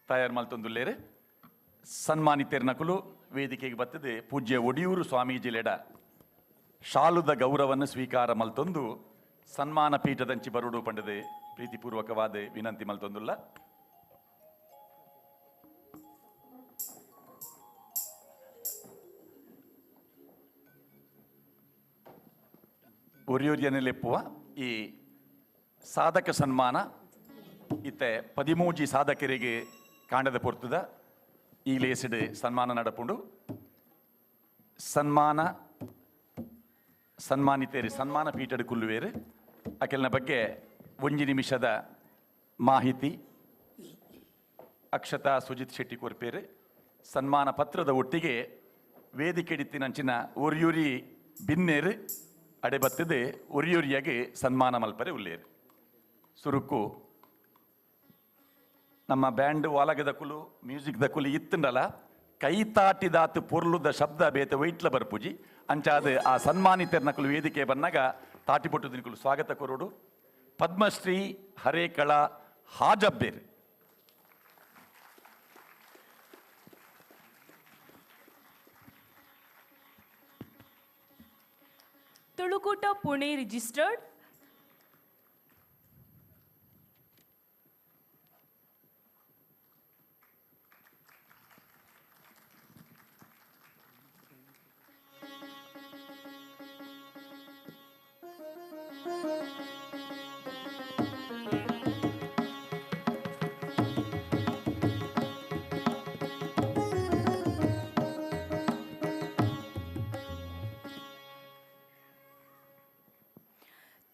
[SPEAKER 6] ತಯಾರು ಮಲ್ತೊಂದುಲ್ಲೇರು ಸನ್ಮಾನಿತೇರ್ನಕುಲು ವೇದಿಕೆಗೆ ಬತ್ತದೆ ಪೂಜ್ಯ ಒಡಿಯೂರು ಸ್ವಾಮೀಜಿಲೆಡ ಶಾಲುದ ಗೌರವನ್ನು ಸ್ವೀಕಾರ ಮಲ್ತೊಂದು ಸನ್ಮಾನ ಪೀಠದಂಚಿ ಬರುಡು ಪಂಡದೆ ಪ್ರೀತಿಪೂರ್ವಕವಾದ ವಿನಂತಿ ಮಲ್ತೊಂದುಲ್ಲ. ಒರಿಯೋರಿಯನೆಲೆಪ್ಪುವ ಈ ಸಾಧಕ ಸನ್ಮಾನ ಇತ್ತೆ 13 ಸಾಧಕರಿಗೆ ಕಾಂಡದ ಪೊರ್ತುದ ಈ ಲೇಸಿಡ್ ಸನ್ಮಾನ ನಡಪುಂಡು. ಸನ್ಮಾನ ಸನ್ಮಾನಿತೇರಿ ಸನ್ಮಾನ ಪೀಠಡ್ ಕುಲ್ಲುವೇರು. ಅಕೆಲ್ನ ಬಗ್ಗೆ ಒಂಜಿ ನಿಮಿಷದ ಮಾಹಿತಿ ಅಕ್ಷತಾ ಸುಜಿತ್ ಶೆಟ್ಟಿ ಕೊರ್ಪೇರು. ಸನ್ಮಾನ ಪತ್ರದ ಒಟ್ಟಿಗೆ ವೇದಿಕೆಡಿತ್ತಿನಂಚಿನ ಒರಿಯೂರಿ ಬಿನ್ನೇರು ಅಡೆ ಬತ್ತದೆ ಒರಿಯೂರಿಯಾಗಿ ಸನ್ಮಾನ ಮಲ್ಪರೆ ಉಲ್ಲೇರು. ಸುರುಕು ನಮ್ಮ ಬ್ಯಾಂಡ್ ವಾಲಗದ ಕುಲು ಮ್ಯೂಸಿಕ್ the ಕುಲು ಇತ್ತಂಡಲ ಕೈತಾಟಿದಾತು ಪೊರ್ಲುದ ಶಬ್ದ ಬೇತೆ ವೈಟ್ಲ ಬರ್ಪುಜಿ ಅಂಚಾದ ಆ ಸನ್ಮಾನಿತರ್ನಕುಲು ವೇದಿಕೆ ಬನ್ನಾಗ ತಾಟಿಪೊಟ್ಟು ದಿನಕುಲು ಸ್ವಾಗತ ಕೊರೋಡು. ಪದ್ಮಶ್ರೀ ಹರೇಕಳ ಹಾಜಬ್ಬೇರ್.
[SPEAKER 12] ತುಳುಕೂಟ ಪುಣೆ ರಿಜಿಸ್ಟರ್ಡ್.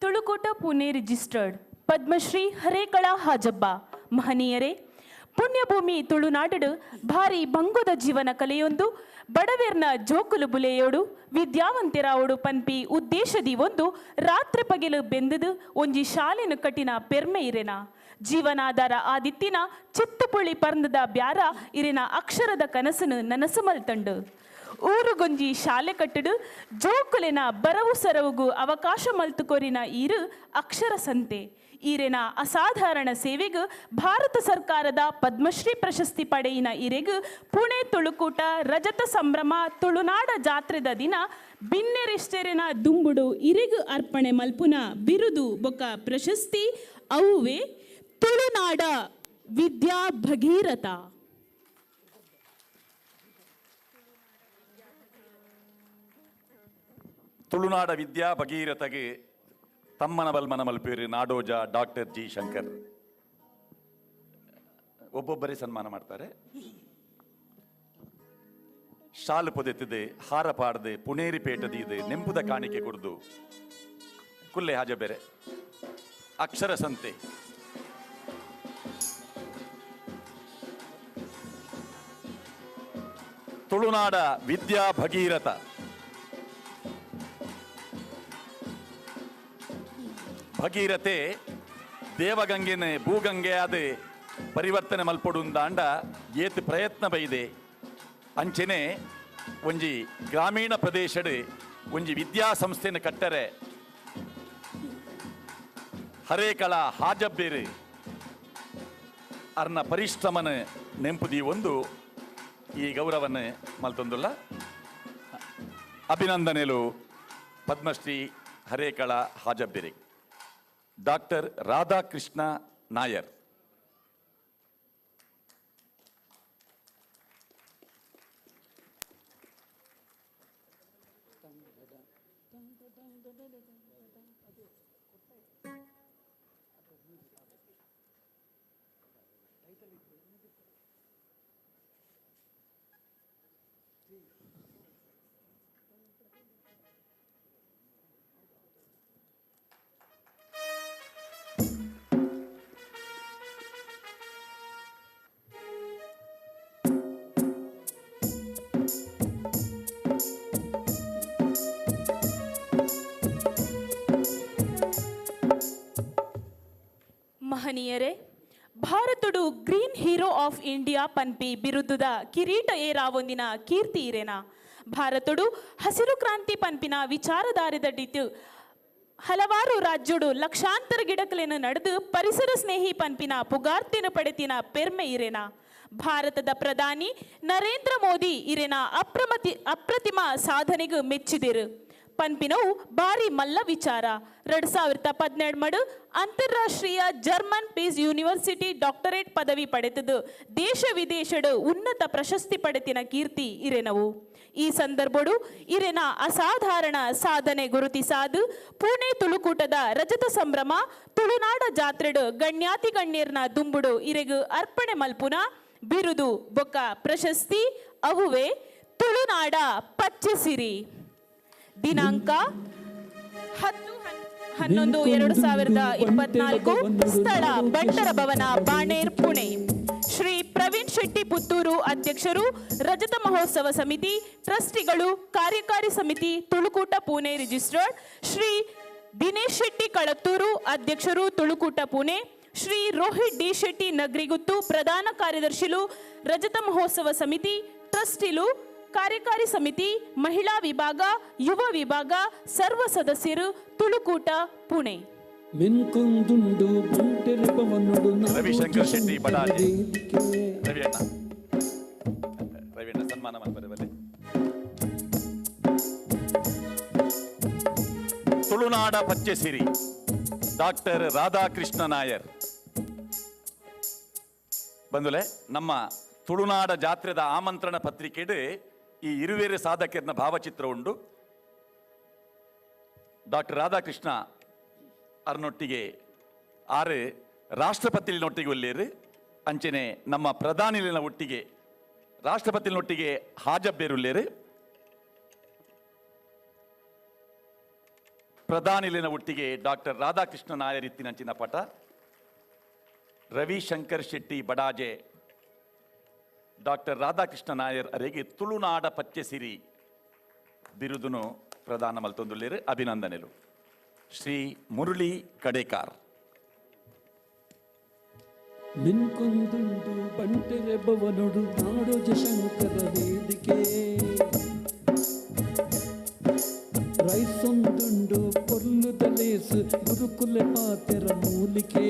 [SPEAKER 12] ತುಳುಕೂಟ ಪುಣೆ ರಿಜಿಸ್ಟರ್ಡ್ ಪದ್ಮಶ್ರೀ ಹರೇಕಳ ಹಾಜಬ್ಬ. ಮಹನೀಯರೇ, ಪುಣ್ಯಭೂಮಿ ತುಳುನಾಡು ಭಾರಿ ಭಂಗುದ ಜೀವನ ಕಲೆಯೊಂದು ಬಡವೆರ್ನ ಜೋಕುಲು ಬುಲೆಯೋಡು ವಿದ್ಯಾವಂತೆರಾವೋಡು ಪನ್ಪಿ ಉದ್ದೇಶದಿ ಒಂದು ರಾತ್ರಿ ಪಗೆಲು ಬೆಂದದು ಒಂಜಿ ಶಾಲೆನು ಕಟ್ಟಿನ ಪೆರ್ಮೆ ಇರೆನ ಜೀವನಾಧಾರ ಆದಿತ್ತಿನ ಚಿತ್ತುಪುಳಿ ಪರ್ಂದದ ಬ್ಯಾರ ಇರೆನ ಅಕ್ಷರದ ಕನಸನು ನನಸು ಮಲ್ತಂಡು. ಊರುಗೊಂಜಿ ಶಾಲೆ ಕಟ್ಟಡು ಜೋಕುಲೆನ ಬರವು ಸರವುಗು ಅವಕಾಶ ಮಲ್ತುಕೊರಿನ ಈರು ಅಕ್ಷರ ಸಂತೆ. ಈರೆನ ಅಸಾಧಾರಣ ಸೇವೆಗು ಭಾರತ ಸರ್ಕಾರದ ಪದ್ಮಶ್ರೀ ಪ್ರಶಸ್ತಿ ಪಡೆಯಿನ ಈರೆಗು ಪುಣೆ ತುಳುಕೂಟ ರಜತ ಸಂಭ್ರಮ ತುಳುನಾಡ ಜಾತ್ರೆದ ದಿನ ಬಿನ್ನೆರಿಷ್ಟೆರೆನ ದುಂಬುಡು ಇರೆಗು ಅರ್ಪಣೆ ಮಲ್ಪುನ ಬಿರುದು ಬೊಕ್ಕ ಪ್ರಶಸ್ತಿ ಅವುವೆ ತುಳುನಾಡ ವಿದ್ಯಾ ಭಗೀರಥ.
[SPEAKER 6] ತುಳುನಾಡ ವಿದ್ಯಾ ಭಗೀರಥಗೆ ತಮ್ಮನ ಬಲ್ಮನ ಮಲ್ಪೇರು ನಾಡೋಜ ಡಾಕ್ಟರ್ ಜಿ ಶಂಕರ್. ಒಬ್ಬೊಬ್ಬರೇ ಸನ್ಮಾನ ಮಾಡ್ತಾರೆ. ಶಾಲು ಪೊದೆತ್ತಿದೆ, ಹಾರ ಪಾಡದೆ, ಪುಣೇರಿ ಪೇಟದಿದೆ, ನೆಂಪುದ ಕಾಣಿಕೆ ಕೊಡ್ದು ಕುಲ್ಲೆ ಹಾಜ ಬೇರೆ ಅಕ್ಷರ ಸಂತೆ. ತುಳುನಾಡ ವಿದ್ಯಾ ಭಗೀರಥ. ಭಗೀರಥೆ ದೇವಗಂಗೆನೆ ಭೂಗಂಗೆ ಆದ ಪರಿವರ್ತನೆ ಮಲ್ಪೊಡುಂದಾಂಡ ಏತ್ ಪ್ರಯತ್ನ ಬೈದೆ. ಅಂಚೆನೆ ಒಂಜಿ ಗ್ರಾಮೀಣ ಪ್ರದೇಶಡ್ ಒಂಜಿ ವಿದ್ಯಾಸಂಸ್ಥೆನ ಕಟ್ಟರೆ ಹರೇಕಳ ಹಾಜಬ್ಬೇರು ಅರ್ನ ಪರಿಶ್ರಮನ ನೆಂಪುದಿ ಒಂದು ಈ ಗೌರವನ ಮಲ್ತೊಂದುಲ್ಲ. ಅಭಿನಂದನೆಲು ಪದ್ಮಶ್ರೀ ಹರೇಕಳ ಹಾಜಬ್ಬೇರಿ. ಡಾಕ್ಟರ್ ರಾಧಾಕೃಷ್ಣ ನಾಯರ್.
[SPEAKER 12] ಮಹನೀಯರೇ, ಭಾರತಡು ಗ್ರೀನ್ ಹೀರೋ ಆಫ್ ಇಂಡಿಯಾ ಪನ್ಪಿ ಬಿರುದುದ ಕಿರೀಟ ಏರಾವೊಂದಿನ ಕೀರ್ತಿ ಇರೆನ. ಭಾರತಡು ಹಸಿರು ಕ್ರಾಂತಿ ಪನ್ಪಿನ ವಿಚಾರಧಾರೆದಡಿತು ಹಲವಾರು ರಾಜ್ಯಡು ಲಕ್ಷಾಂತರ ಗಿಡಕಲೆಯನ್ನು ನಡೆದು ಪರಿಸರ ಸ್ನೇಹಿ ಪನ್ಪಿನ ಪುಗಾರ್ತಿನ ಪಡೆತಿನ ಪೆರ್ಮೆ ಇರೆನ. ಭಾರತದ ಪ್ರಧಾನಿ ನರೇಂದ್ರ ಮೋದಿ ಇರೆನ ಅಪ್ರತಿಮ ಸಾಧನೆಗೂ ಮೆಚ್ಚಿದಿರು. ಪನ್ಪಿನವು ಭಾರಿ ಮಲ್ಲ ವಿಚಾರ. 2012 ಅಂತಾರಾಷ್ಟ್ರೀಯ ಜರ್ಮನ್ ಪೀಸ್ ಯೂನಿವರ್ಸಿಟಿ ಡಾಕ್ಟರೇಟ್ ಪದವಿ ಪಡೆತದು ದೇಶ ವಿದೇಶಡು ಉನ್ನತ ಪ್ರಶಸ್ತಿ ಪಡೆತಿನ ಕೀರ್ತಿ ಇರೆನವು. ಈ ಸಂದರ್ಭಡು ಇರೆನ ಅಸಾಧಾರಣ ಸಾಧನೆ ಗುರುತಿಸಾದು ಪುಣೆ ತುಳುಕೂಟದ ರಜತ ಸಂಭ್ರಮ ತುಳುನಾಡ ಜಾತ್ರೆಡು ಗಣ್ಯಾತಿ ಗಣ್ಯರ್ನ ದುಂಬುಡು ಇರೆಗು ಅರ್ಪಣೆ ಮಲ್ಪುನ ಬಿರುದು ಬೊಕ್ಕ ಪ್ರಶಸ್ತಿ ಅವುವೆ ತುಳುನಾಡ ಪಚ್ಚೆಸಿರಿ. ದಿನಾಂಕ 10-11-2024, ಸ್ಥಳ ಬಂಟರ ಭವನ, ಬಾಣೇರ್, ಪುಣೆ. ಶ್ರೀ ಪ್ರವೀಣ್ ಶೆಟ್ಟಿ ಪುತ್ತೂರು ಅಧ್ಯಕ್ಷರು, ರಜತ ಮಹೋತ್ಸವ ಸಮಿತಿ ಟ್ರಸ್ಟಿಗಳು, ಕಾರ್ಯಕಾರಿ ಸಮಿತಿ, ತುಳುಕೂಟ ಪುಣೆ ರಿಜಿಸ್ಟರ್ಡ್. ಶ್ರೀ ದಿನೇಶ್ ಶೆಟ್ಟಿ ಕಳತ್ತೂರು ಅಧ್ಯಕ್ಷರು, ತುಳುಕೂಟ ಪುಣೆ. ಶ್ರೀ ರೋಹಿತ್ ಡಿ ಶೆಟ್ಟಿ ನಗರಿಗುತ್ತು ಪ್ರಧಾನ ಕಾರ್ಯದರ್ಶಿಲು, ರಜತ ಮಹೋತ್ಸವ ಸಮಿತಿ ಟ್ರಸ್ಟಿಲು, ಕಾರ್ಯಕಾರಿ ಸಮಿತಿ, ಮಹಿಳಾ ವಿಭಾಗ, ಯುವ ವಿಭಾಗ, ಸರ್ವ ಸದಸ್ಯರು, ತುಳುಕೂಟ ಪುಣೆ.
[SPEAKER 10] ಮಿನ್ಕೊಂದುಂಡು ಬಂಟೆರೆ ಪವನುಡು
[SPEAKER 6] ರವಿಶಂಕರ್ ಶೆಟ್ಟಿ ಬಡಾಜೆ. ರವಿ ಅಣ್ಣ, ರವಿ ಅಣ್ಣ ಸನ್ಮಾನ ಮಾಡ್ತಾರೆ ಬನ್ನಿ. ತುಳುನಾಡ ಪಚ್ಚೆಸಿರಿ ಡಾಕ್ಟರ್ ರಾಧಾಕೃಷ್ಣ ನಾಯರ್ ಬಂದುಲೆ. ನಮ್ಮ ತುಳುನಾಡ ಜಾತ್ರೆದ ಆಮಂತ್ರಣ ಪತ್ರಿಕೆಡು ಈ ಇರುವೇರೆ ಸಾಧಕರ್ನ ಭಾವಚಿತ್ರ ಉಂಡು. ಡಾಕ್ಟರ್ ರಾಧಾಕೃಷ್ಣ ಅರ್ನೊಟ್ಟಿಗೆ ಆರು ರಾಷ್ಟ್ರಪತಿಲಿನೊಟ್ಟಿಗೆ ಒಲ್ಲೇರು, ಅಂಚನೆ ನಮ್ಮ ಪ್ರಧಾನಿಲಿನ ಒಟ್ಟಿಗೆ ರಾಷ್ಟ್ರಪತಿಲಿನೊಟ್ಟಿಗೆ ಹಾಜಬ್ಬೇರುಲ್ಲೇರು, ಪ್ರಧಾನಿಲಿನ ಒಟ್ಟಿಗೆ ಡಾಕ್ಟರ್ ರಾಧಾಕೃಷ್ಣ ನಾಯರ್ ಇತ್ತಿನಂಚಿನ ಪಟ. ರವಿಶಂಕರ್ ಶೆಟ್ಟಿ ಬಡಾಜೆ ಡಾಕ್ಟರ್ ರಾಧಾಕೃಷ್ಣ ನಾಯರ್ ಅರೆಗೆ ತುಳುನಾಡ ಪಚ್ಚೆಸಿರಿ ಬಿರುದುನು ಪ್ರದಾನ ಮಲ್ತೊಂದುಲ್ಲೇರು. ಅಭಿನಂದನೆಲು. ಶ್ರೀ ಮುರಳಿ ಕಡೇಕಾರ್.
[SPEAKER 10] ಮಿನ್ಕೊಂದುಂಡು ಬಂಟೆರೆ ಭವನುಡು ನಾಡೋಜ ಶಂಕರ ವೇದಿಕೆ ರೈಸೊಂದುಂಡು ಪೊರ್ಲುದ ಲೇಸು ಗುರುಕುಲೆ ಪಾತೆರ ಮೂಲಿಕೆ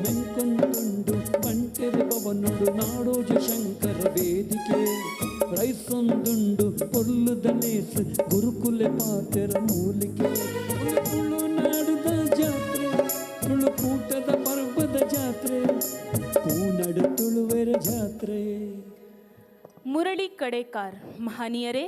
[SPEAKER 10] ಮಿನ್ಕೊಂದುಂಡು ಬಂಟೆರೆ ಭವನುಡು ನಾಡೋಜ ಶಂಕರ ವೇದಿಕೆ ರೈಸೊಂದುಂಡು ಪೊರ್ಲುದ ಲೇಸು ಗುರುಕುಲೆ ಪಾತೆರ ಮೂಲಿಕೆ. ತುಳುನಾಡದ ಜಾತ್ರೆ ತುಳುಕೂಟದ ಪರ್ವದ ಜಾತ್ರೆ ಪೂನಡು ತುಳುವೆರ ಜಾತ್ರೆ.
[SPEAKER 12] ಮುರಳಿ ಕಡೇಕಾರ್ ಮಹನೀಯರೇ,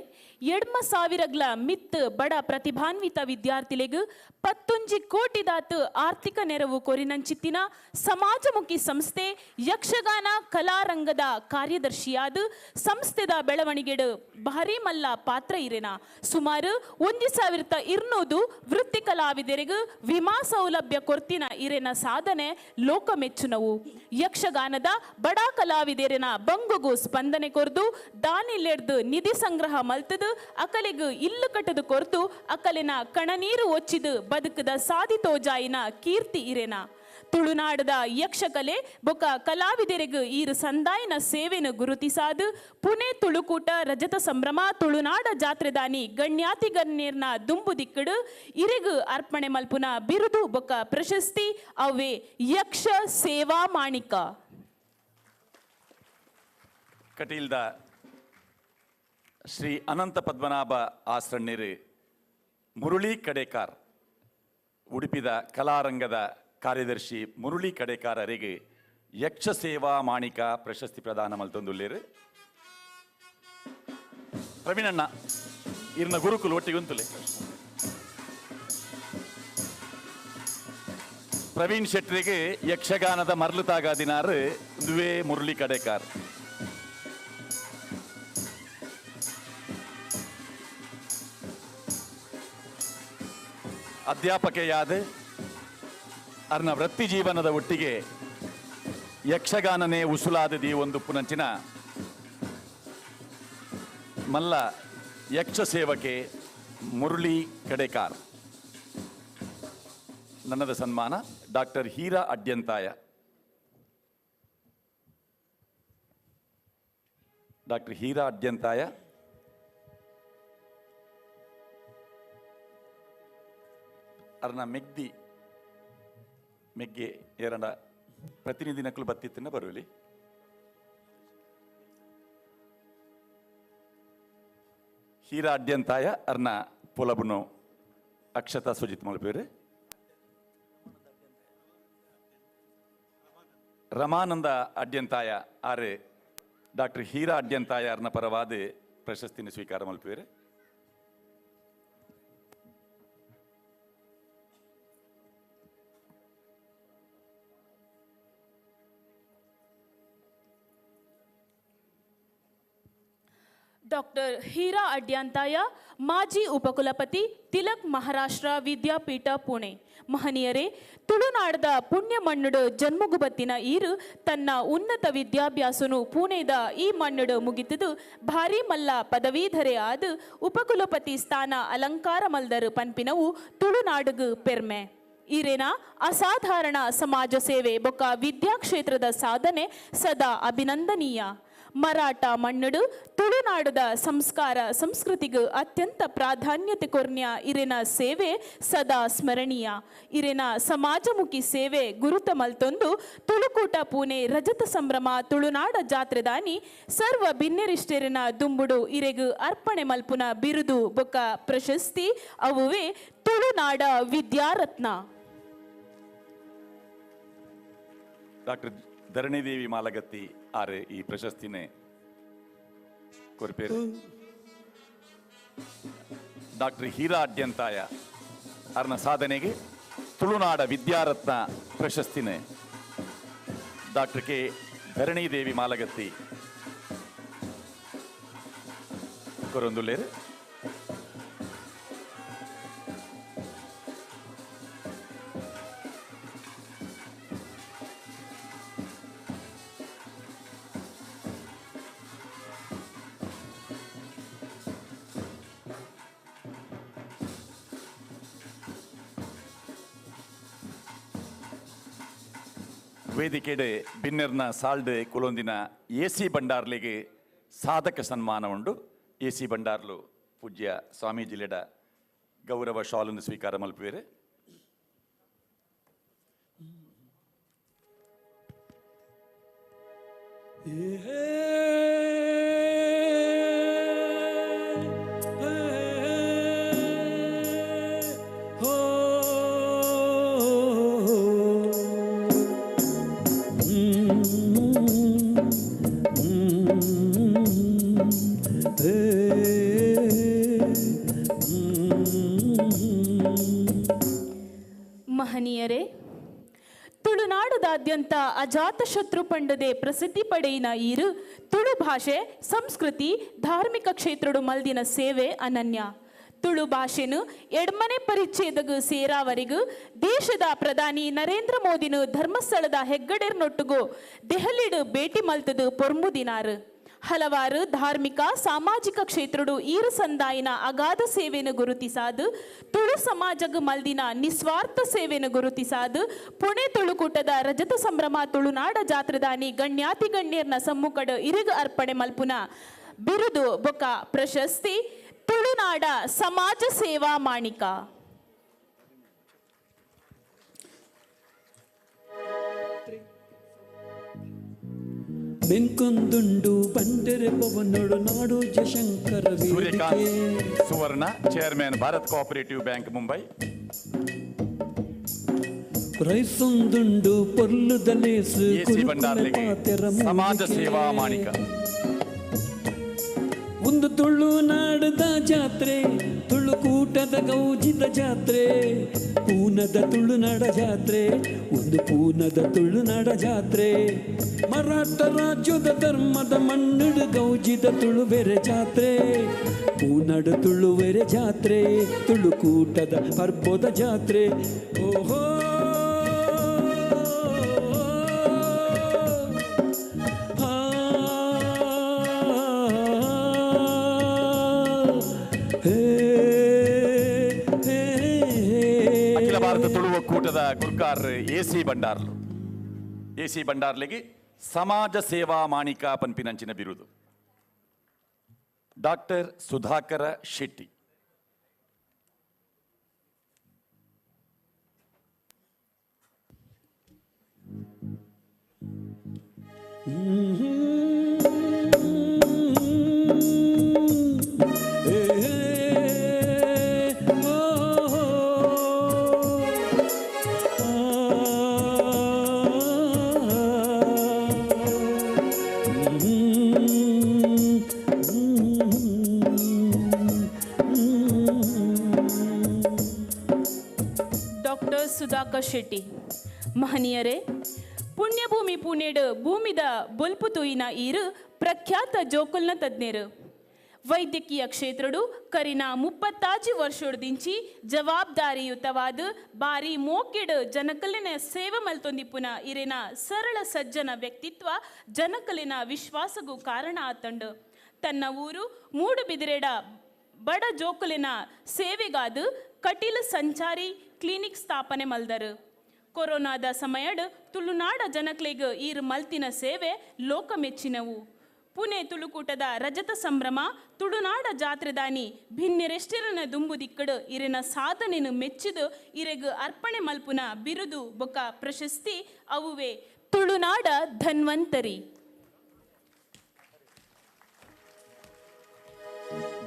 [SPEAKER 12] ಎಡ್ಮ ಸಾವಿರಗ್ಲ ಮಿತ್ ಬಡ ಪ್ರತಿಭಾನ್ವಿತ ವಿದ್ಯಾರ್ಥಿಲೆಗ್ 11 ಕೋಟಿದಾತ್ ಆರ್ಥಿಕ ನೆರವು ಕೊರಿನಂಚಿತ್ತಿನ ಸಮಾಜಮುಖಿ ಸಂಸ್ಥೆ ಯಕ್ಷಗಾನ ಕಲಾರಂಗದ ಕಾರ್ಯದರ್ಶಿಯಾದ ಸಂಸ್ಥೆದ ಬೆಳವಣಿಗೆಡು ಭಾರಿ ಮಲ್ಲ ಪಾತ್ರ ಇರೆನ. ಸುಮಾರು 1200 ವೃತ್ತಿ ಕಲಾವಿದರಿಗ್ ವಿಮಾ ಸೌಲಭ್ಯ ಕೊರ್ತಿನ ಇರೆನ ಸಾಧನೆ ಲೋಕಮೆಚ್ಚುನವು. ಯಕ್ಷಗಾನದ ಬಡ ಕಲಾವಿದೆರೆನ ಬಂಗುಗು ಸ್ಪಂದನೆ ಕೊರ್ದು ದಾನಿಲೆಡ್ದು ನಿಧಿ ಸಂಗ್ರಹ ಮಲ್ತದು ಅಕಲೆಗು ಇಲ್ಲು ಕಟ್ಟದು ಕೊರ್ದು ಅಕಲೆನ ಕಣನೀರು ಒಚ್ಚಿದು ಬದುಕದ ಸಾದಿ ತೋಜಾಯಿನ ಕೀರ್ತಿ ಇರೆನ. ತುಳುನಾಡದ ಯಕ್ಷಕಲೆ ಬೊಕ ಕಲಾವಿದೆರೆಗು ಈರು ಸಂದಾಯನ ಸೇವೆನು ಗುರುತಿಸಾದು ಪುಣೆ ತುಳುಕೂಟ ರಜತ ಸಂಭ್ರಮ ತುಳುನಾಡ ಜಾತ್ರೆದಾನಿ ಗಣ್ಯಾತಿ ಗಣ್ಯರ್ನ ದುಂಬು ದಿಕ್ಕಡು ಇರೆಗು ಅರ್ಪಣೆ ಮಲ್ಪುನ ಬಿರುದು ಬೊಕ ಪ್ರಶಸ್ತಿ ಅವೇ ಯಕ್ಷ ಸೇವಾ ಮಾಣಿಕ.
[SPEAKER 6] ಕಟೀಲ್ದ ಶ್ರೀ ಅನಂತ ಪದ್ಮನಾಭ ಆಸ್ರಣ್ಯರು ಮುರಳಿ ಕಡೇಕಾರ್, ಉಡುಪಿದ ಕಲಾರಂಗದ ಕಾರ್ಯದರ್ಶಿ ಮುರಳಿ ಕಡೇಕಾರ್ ಅರಿಗೆ ಯಕ್ಷ ಸೇವಾ ಮಾಣಿಕ ಪ್ರಶಸ್ತಿ ಪ್ರದಾನ ಮಲ್ತೊಂದುಲ್ಲೇರು. ಪ್ರವೀಣಣ್ಣ ಇರ್ನ ಗುರುಕುಲು ಒಟ್ಟಿಗೆ ಉಂತುಲೆ. ಪ್ರವೀಣ್ ಶೆಟ್ಟರಿಗೆ ಯಕ್ಷಗಾನದ ಮರ್ಲು ತಾಗಾದಿನಾರು ದುವೆ ಮುರಳಿ ಕಡೇಕಾರ್. ಅಧ್ಯಾಪಕೆಯಾದ ಅರ್ನ ವೃತ್ತಿ ಜೀವನದ ಒಟ್ಟಿಗೆ ಯಕ್ಷಗಾನನೇ ಉಸುಲಾದದಿ ಒಂದು ಪುನಂಚಿನ ಮಲ್ಲ ಯಕ್ಷ ಸೇವಕೆ ಮುರಳಿ ಕಡೇಕಾರ್. ನನ್ನದ ಸನ್ಮಾನ ಡಾಕ್ಟರ್ ಹೀರಾ ಅಡ್ಯಂತಾಯ. ಡಾಕ್ಟರ್ ಹೀರಾ ಅಡ್ಯಂತಾಯ ಅರ್ನ ಮೆಗ್ದಿ ಮೆಗ್ಗೆ ಎರಡ ಪ್ರತಿನಿಧಿ ನಕಲು ಬತ್ತಿತ್ತನ್ನ ಬರುವಲಿ. ಹೀರಾ ಅಡ್ಯಂತಾಯ ಅರ್ನ ಪೊಲಬುನು ಅಕ್ಷತಾ ಸುಜಿತ್ ಮಲ್ಪೇರು. ರಮಾನಂದ ಅಡ್ಯಂತಾಯ ಆರು ಡಾಕ್ಟರ್ ಹೀರಾ ಅಡ್ಯಂತಾಯ ಅರ್ನ ಪರವಾದ ಪ್ರಶಸ್ತಿನ ಸ್ವೀಕಾರ ಮಲ್ಪೇರು.
[SPEAKER 12] ಡಾಕ್ಟರ್ ಹೀರಾ ಅಡ್ಯಾಂತಾಯ, ಮಾಜಿ ಉಪಕುಲಪತಿ, ತಿಲಕ್ ಮಹಾರಾಷ್ಟ್ರ ವಿದ್ಯಾಪೀಠ, ಪುಣೆ. ಮಹನೀಯರೇ, ತುಳುನಾಡದ ಪುಣ್ಯ ಮಣ್ಣುಡು ಜನ್ಮಗುಬತ್ತಿನ ಈರು ತನ್ನ ಉನ್ನತ ವಿದ್ಯಾಭ್ಯಾಸನು ಪುಣೆದ ಈ ಮಣ್ಣುಡು ಮುಗಿತದು ಭಾರಿ ಮಲ್ಲ ಪದವೀಧರೆ ಆದ ಉಪಕುಲಪತಿ ಸ್ಥಾನ ಅಲಂಕಾರ ಮಲ್ದರು ಪನ್ಪಿನವು ತುಳುನಾಡುಗು ಪೆರ್ಮೆ. ಈರೇನ ಅಸಾಧಾರಣ ಸಮಾಜ ಸೇವೆ ಬೊಕ್ಕ ವಿದ್ಯಾಕ್ಷೇತ್ರದ ಸಾಧನೆ ಸದಾ ಅಭಿನಂದನೀಯ. ಮರಾಠ ಮಣ್ಣುಡು ತುಳುನಾಡದ ಸಂಸ್ಕಾರ ಸಂಸ್ಕೃತಿಗೂ ಅತ್ಯಂತ ಪ್ರಾಧಾನ್ಯತೆ ಕೊರ್ನ್ಯ ಇರೆನ ಸೇವೆ ಸದಾ ಸ್ಮರಣೀಯ. ಇರೆನ ಸಮಾಜಮುಖಿ ಸೇವೆ ಗುರುತ ಮಲ್ತೊಂದು ತುಳುಕೂಟ ಪೂನೆ ರಜತ ಸಂಭ್ರಮ ತುಳುನಾಡ ಜಾತ್ರೆದಾನಿ ಸರ್ವ ಬಿನ್ನೆರಿಷ್ಟೆರಿನ ದುಂಬುಡು ಇರೆಗು ಅರ್ಪಣೆ ಮಲ್ಪುನ ಬಿರುದು ಬೊಕ್ಕ ಪ್ರಶಸ್ತಿ ಅವುವೇ ತುಳುನಾಡ ವಿದ್ಯಾರತ್ನ.
[SPEAKER 6] ಡಾಕ್ಟರ್ ಧರಣಿದೇವಿ ಮಾಲಗತ್ತಿ ಆರ್ ಈ ಪ್ರಶಸ್ತಿನೇ ಕೊರ್ಪೇರು. ಡಾಕ್ಟರ್ ಹೀರಾ ಅಡ್ಯಂತಾಯ ಅರ್ನ ಸಾಧನೆಗೆ ತುಳುನಾಡ ವಿದ್ಯಾರತ್ನ ಪ್ರಶಸ್ತಿನೇ ಡಾಕ್ಟರ್ ಕೆ ಧರಣಿದೇವಿ ಮಾಲಗತ್ತಿ ಕೊರೊಂದುಲ್ಲೇರು. ವೇದಿಕೆಡೆ ಬಿನ್ನೆರ್ನ ಸಾಲ್ಡ್ ಕುಲೊಂದಿನ ಎ ಸಿ ಭಂಡಾರ್ಲಿಗೆ ಸಾಧಕ ಸನ್ಮಾನ ಉಂಡು. ಎ ಸಿ ಭಂಡಾರ್ಲು ಪೂಜ್ಯ ಸ್ವಾಮೀಜಿಲೆಡ ಗೌರವ ಶಾಲನ್ನು ಸ್ವೀಕಾರ ಮಲ್ಪುವೆರು.
[SPEAKER 12] ಮಹನೀಯರೇ, ತುಳುನಾಡದಾದ್ಯಂತ ಅಜಾತಶತ್ರು ಪಂಡದೆ ಪ್ರಸಿದ್ಧಿ ಪಡೆಯಿನ ಈರು ತುಳು ಭಾಷೆ ಸಂಸ್ಕೃತಿ ಧಾರ್ಮಿಕ ಕ್ಷೇತ್ರಡು ಮಲ್ದಿನ ಸೇವೆ ಅನನ್ಯ. ತುಳು ಭಾಷೆನು ಎಡ್ಮನೆ ಪರಿಚ್ಛೇದಗು ಸೇರಾವರಿಗು ದೇಶದ ಪ್ರಧಾನಿ ನರೇಂದ್ರ ಮೋದಿನು ಧರ್ಮಸ್ಥಳದ ಹೆಗ್ಗಡೆರ್ನೊಟ್ಟುಗು ದೆಹಲಿಡು ಭೇಟಿ ಮಲ್ತದು ಪೊರ್ಮುದಿನಾರು. ಹಲವಾರು ಧಾರ್ಮಿಕ ಸಾಮಾಜಿಕ ಕ್ಷೇತ್ರಡು ಈರು ಸಂದಾಯಿನ ಅಗಾಧ ಸೇವೆಯನ್ನು ಗುರುತಿಸಾದು ತುಳು ಸಮಾಜಗ್ ಮಲ್ದಿನ ನಿಸ್ವಾರ್ಥ ಸೇವೆಯನ್ನು ಗುರುತಿಸಾದು ಪುಣೆ ತುಳುಕೂಟದ ರಜತ ಸಂಭ್ರಮ ತುಳುನಾಡ ಜಾತ್ರೆದಾನಿ ಗಣ್ಯಾತಿ ಗಣ್ಯರ್ನ ಸಮ್ಮುಖಡು ಇರುಗು ಅರ್ಪಣೆ ಮಲ್ಪುನ ಬಿರುದು ಬೊಕ ಪ್ರಶಸ್ತಿ ತುಳುನಾಡ ಸಮಾಜ ಸೇವಾ ಮಾಣಿಕ.
[SPEAKER 10] ಮೆನ್ಕೊಂದುಂಡು ಬಂಡೆರೆ ಪವನೊಡು ನಾಡು Jayashankara
[SPEAKER 6] Suryakant Suvarna, chairman Bharat cooperative bank Mumbai.
[SPEAKER 10] ರೈಸೊಂದುಂಡು ಪೊರ್ಲುದ ಲೇಸು
[SPEAKER 6] ಎಸಿ ಭಂಡಾರ್ಲಿಗೆ ಸಮಾಜ ಸೇವಾ ಮಾಣಿಕ.
[SPEAKER 10] ಒಂದು ತುಳುನಾಡದ ಜಾತ್ರೆ, ತುಳುಕೂಟದ ಗೌಜಿದ ಜಾತ್ರೆ, ಪೂನದ ತುಳುನಾಡ ಜಾತ್ರೆ, ಒಂದು ಪೂನದ ತುಳುನಾಡ ಜಾತ್ರೆ, ಮರಾಠ ರಾಜ್ಯದ ಧರ್ಮದ ಮಣ್ಣುಡು ಗೌಜಿದ ತುಳುವೆರೆ ಜಾತ್ರೆ, ಪೂನಡು ತುಳುವೆರೆ ಜಾತ್ರೆ, ತುಳುಕೂಟದ ಪರ್ಬದ ಜಾತ್ರೆ. ಓಹೋ
[SPEAKER 6] ಅಖಿಲ ಭಾರತ ತುಳು ಒಕ್ಕೂಟದ ಗುರ್ಕಾರ್ ಎ ಸಿ ಭಂಡಾರ್ಲು, ಎ ಸಿ ಭಂಡಾರ್ಲಿಗೆ ಸಮಾಜ ಸೇವಾ ಮಾಣಿಕ ಪನ್ಪಿನಂಚಿನ ಬಿರುದು. Doctor Sudhakara Shetty.
[SPEAKER 10] Hey.
[SPEAKER 12] Doctor Sudhakar Shetty. ಮಹನೀಯರೇ, ಪುಣ್ಯಭೂಮಿ ಪುಣೆಡ್ ಭೂಮಿದ ಬೊಲ್ಪು ತೂಯಿನ ಈರು ಪ್ರಖ್ಯಾತ ಜೋಕುಲ್ನ ತಜ್ಞರು. ವೈದ್ಯಕೀಯ ಕ್ಷೇತ್ರಡು ಕರಿನ 35 ವರ್ಷದಿಂಚಿ ಜವಾಬ್ದಾರಿಯುತವಾದ ಬಾರಿ ಮೋಕೆಡ್ ಜನಕಲಿನ ಸೇವೆ ಮಲ್ತೊಂದಿಪ್ಪುನ ಇರೆನ ಸರಳ ಸಜ್ಜನ ವ್ಯಕ್ತಿತ್ವ ಜನಕಲಿನ ವಿಶ್ವಾಸಗೂ ಕಾರಣ ಆತಂಡು. ತನ್ನ ಊರು ಮೂಡುಬಿದಿರೆಡ ಬಡ ಜೋಕುಲಿನ ಸೇವೆಗಾದ ಕಟೀಲು ಸಂಚಾರಿ ಕ್ಲಿನಿಕ್ ಸ್ಥಾಪನೆ ಮಲ್ದರು. ಕೊರೋನಾದ ಸಮಯಡ್ ತುಳುನಾಡ ಜನಕ್ಲೆಗ್ ಈರು ಮಲ್ತಿನ ಸೇವೆ ಲೋಕ ಮೆಚ್ಚಿನವು. ಪುಣೆ ತುಳುಕೂಟದ ರಜತ ಸಂಭ್ರಮ ತುಳುನಾಡ ಜಾತ್ರೆದಾನಿ ಭಿನ್ನೆರೆಸ್ಟಿರನ ದುಂಬುದಿಕ್ಕಡು ಇರೆನ ಸಾಧನೆನು ಮೆಚ್ಚಿದು ಇರೆಗ್ ಅರ್ಪಣೆ ಮಲ್ಪುನ ಬಿರುದು ಬೊಕ ಪ್ರಶಸ್ತಿ ಅವುವೆ ತುಳುನಾಡ Dhanvantari.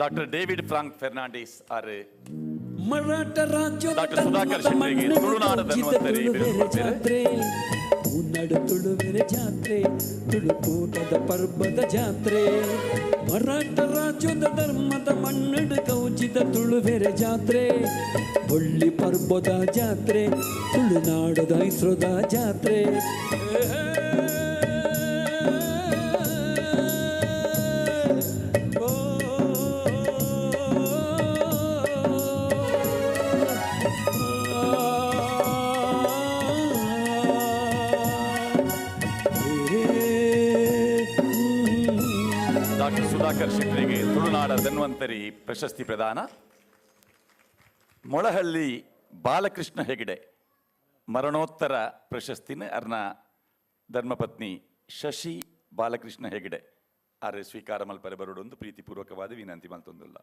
[SPEAKER 6] Doctor David Frank Fernandes ಆರ್
[SPEAKER 10] ಮರಾಠ ರಾಜ್ಯದ
[SPEAKER 6] ಡಾಕ್ಟರ್ ಸುಧಾಕರ್ ಶೆಟ್ಟಿಗೆ ತುಳುನಾಡ ಧನ್ವಂತರಿ ಬಿರುದು ಕೊಡ್ತಾರೆ.
[SPEAKER 10] ಪೂನಡು ತುಳುವೆರೆ ಜಾತ್ರೆ ತುಳುಕೂಟದ ಪರ್ಬದ ಜಾತ್ರೆ ಮರಾಠ ರಾಜ್ಯದ ಧರ್ಮದ ಮಣ್ಣಡು ಕೌಚಿದ ತುಳುವೆರೆ ಜಾತ್ರೆ ಬೊಳ್ಳಿ ಪರ್ಬದ ಜಾತ್ರೆ ತುಳುನಾಡದ ಐಸ್ರದ ಜಾತ್ರೆ.
[SPEAKER 6] ಡಾಕ್ಟರ್ ಸುಧಾಕರ್ ಶೆಟ್ಟರಿಗೆ ತುಳುನಾಡ ಧನ್ವಂತರಿ ಪ್ರಶಸ್ತಿ ಪ್ರದಾನ. ಮೊಳಹಳ್ಳಿ ಬಾಲಕೃಷ್ಣ ಹೆಗಡೆ ಮರಣೋತ್ತರ ಪ್ರಶಸ್ತಿನ ಅರ್ನ ಧರ್ಮಪತ್ನಿ ಶಶಿ ಬಾಲಕೃಷ್ಣ ಹೆಗಡೆ ಆರ್ ಸ್ವೀಕಾರ ಮಲ್ಪರೆ ಬರೋಡೊಂದು ಪ್ರೀತಿಪೂರ್ವಕವಾದ ವಿನಂತಿ ಮಲ್ತೊಂದುಲ್ಲ.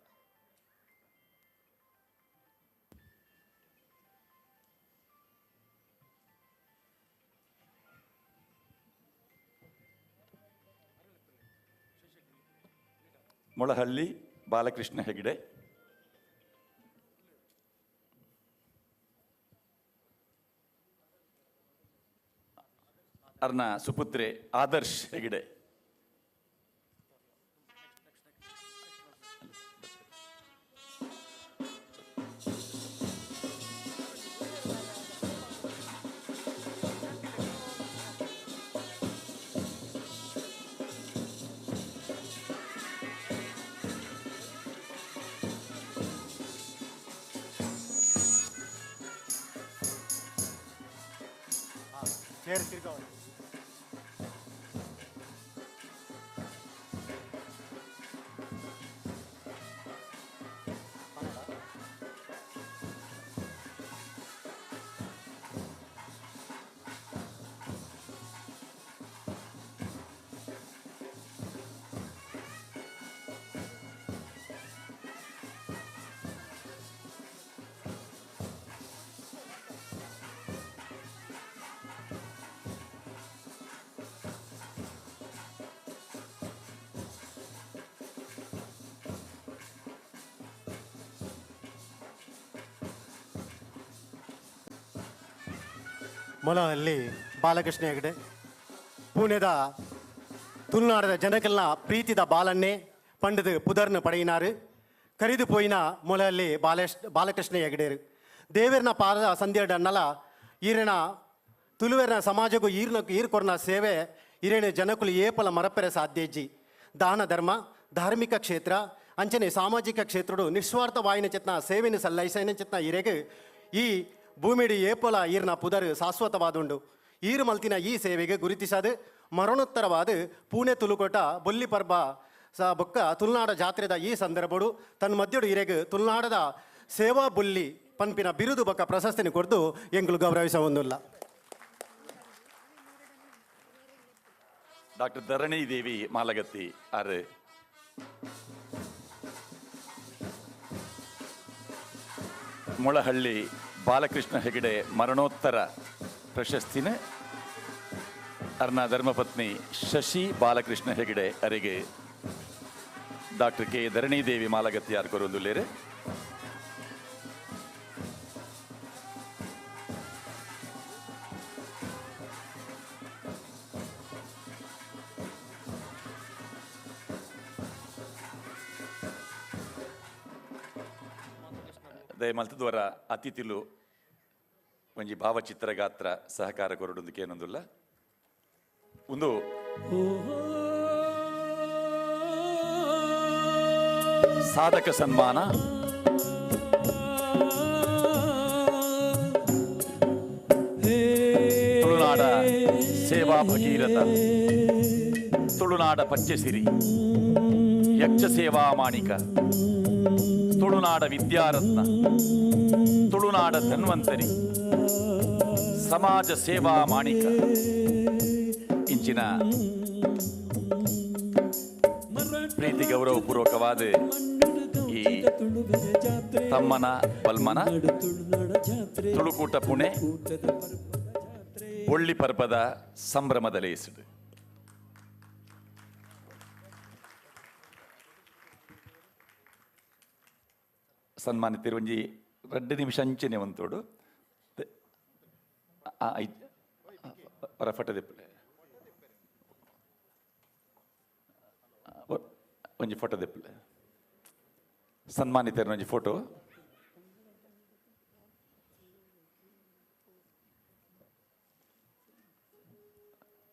[SPEAKER 6] ಮೊಳಹಳ್ಳಿ ಬಾಲಕೃಷ್ಣ ಹೆಗಡೆ. ಅರ್ನ ಸುಪುತ್ರೆ ಆದರ್ಶ್ ಹೆಗಡೆ.
[SPEAKER 13] ಮೊಳಹಳ್ಳಿ ಬಾಲಕೃಷ್ಣ ಹೆಗಡೆ ಪುಣೆದ ತುಳುನಾಡದ ಜನಕಲ್ನ ಪ್ರೀತಿದ ಬಾಲನ್ನೇ ಪಂಡದು ಪುದರ್ನ ಪಡೆಯಿನಾರು ಕರಿದು ಪೋಯಿನ ಮೊಳಹಳ್ಳಿ ಬಾಲಕೃಷ್ಣ ಹೆಗಡೆರು ದೇವರನ ಪಾದ ಸಂಧ್ಯಡನ್ನಲ ಈರನ ತುಳುವೆರ್ನ ಸಮಾಜಕ್ಕೂ ಈರ್ನ ಈರ್ಕೊರ್ನ ಸೇವೆ ಇರೇಣ ಜನಕುಲು ಏಪಲ ಮರಪೆರೆ ಸಾಧ್ಯಜ್ಜಿ. ದಾನ ಧರ್ಮ ಧಾರ್ಮಿಕ ಕ್ಷೇತ್ರ ಅಂಚನೆ ಸಾಮಾಜಿಕ ಕ್ಷೇತ್ರಡು ನಿಸ್ವಾರ್ಥ ವಾಯಿನ ಚೆತ್ನ ಸೇವೆನ ಸಲ್ಲೈಸೈನ ಚೆತ್ನ ಇರೆಗ್ ಈ ಭೂಮಿಡಿ ಏಪೊಲ ಈರ್ನ ಪುದರ್ ಶಾಶ್ವತವಾದುಂಡು. ಈರು ಮಲ್ತಿನ ಈ ಸೇವೆಗೆ ಗುರುತಿಸದು ಮರಣೋತ್ತರವಾದ ಪುಣೆ ತುಳುಕೋಟ ಬೊಲ್ಲಿ ಪರ್ಬ ಸ ಬೊಕ್ಕ ತುಳುನಾಡ ಜಾತ್ರೆದ ಈ ಸಂದರ್ಭಡು ತನ್ನ ಮಧ್ಯಡು ಇರೆಗ್ ತುಳುನಾಡದ ಸೇವಾ ಬೊಲ್ಲಿ ಪನ್ಪಿನ ಬಿರುದು ಬೊಕ್ಕ ಪ್ರಶಸ್ತಿನ ಕೊಡ್ದು ಎಂಗುಲು ಗೌರವಿಸ ಒಂದುಲ್ಲ.
[SPEAKER 6] ಡಾಕ್ಟರ್ ಧರಣಿ ದೇವಿ ಮಾಲಗತ್ತಿ ಆರ್ ಮೊಳಹಳ್ಳಿ ಬಾಲಕೃಷ್ಣ ಹೆಗಡೆ ಮರಣೋತ್ತರ ಪ್ರಶಸ್ತಿನ ಅರ್ನ ಧರ್ಮಪತ್ನಿ ಶಶಿ ಬಾಲಕೃಷ್ಣ ಹೆಗಡೆ ಅರಿಗೆ ಡಾಕ್ಟರ್ ಕೆ ಧರಣಿದೇವಿ ಮಾಲಗತ್ತಿ ಯಾರು ಕೊರೊಂದುಲ್ಲೇರು. ದಯಮಲ್ತದವರ ಅತಿಥಿಲು ಒಂಜಿ ಭಾವಚಿತ್ರ ಗಾತ್ರ ಸಹಕಾರ ಕೊರಡುಂದು ಕೇನೊಂದುಲ್ಲ ಒಂದು ಸಾಧಕ ಸನ್ಮಾನ. ತುಳುನಾಡ ಸೇವಾ ಭಗೀರಥ, ತುಳುನಾಡ ಪಚ್ಚೆಸಿರಿ, ಯಕ್ಷ ಸೇವಾ ಮಾಣಿಕ, ತುಳುನಾಡ ವಿದ್ಯಾರತ್ನ, ತುಳುನಾಡ ಧನ್ವಂತರಿ, ಸಮಾಜ ಸೇವಾ ಮಾಣಿಕ ಇಂಚಿನ ಪ್ರೀತಿ ಗೌರವಪೂರ್ವಕವಾದ ಈ ತಮ್ಮನ ಬಲ್ಮನ ತುಳುಕೂಟ ಪುಣೆ ಬೊಳ್ಳಿ ಪರ್ಬದ ಸಂಭ್ರಮದ ಲೇಸುಡು. ಸನ್ಮಾನಿತಿರು ಒಂಜಿ 2 ನಿಮಿಷ ಅಂಚನೆ ಒಂತೋಡು ಫೋಟೋ ದೆಪ್ಪಲೆ ಒಂಜಿ ಫೋಟೋ ದೆಪ್ಪಲೆ ಸನ್ಮಾನಿತರು ಒಂಜಿ ಫೋಟೋ.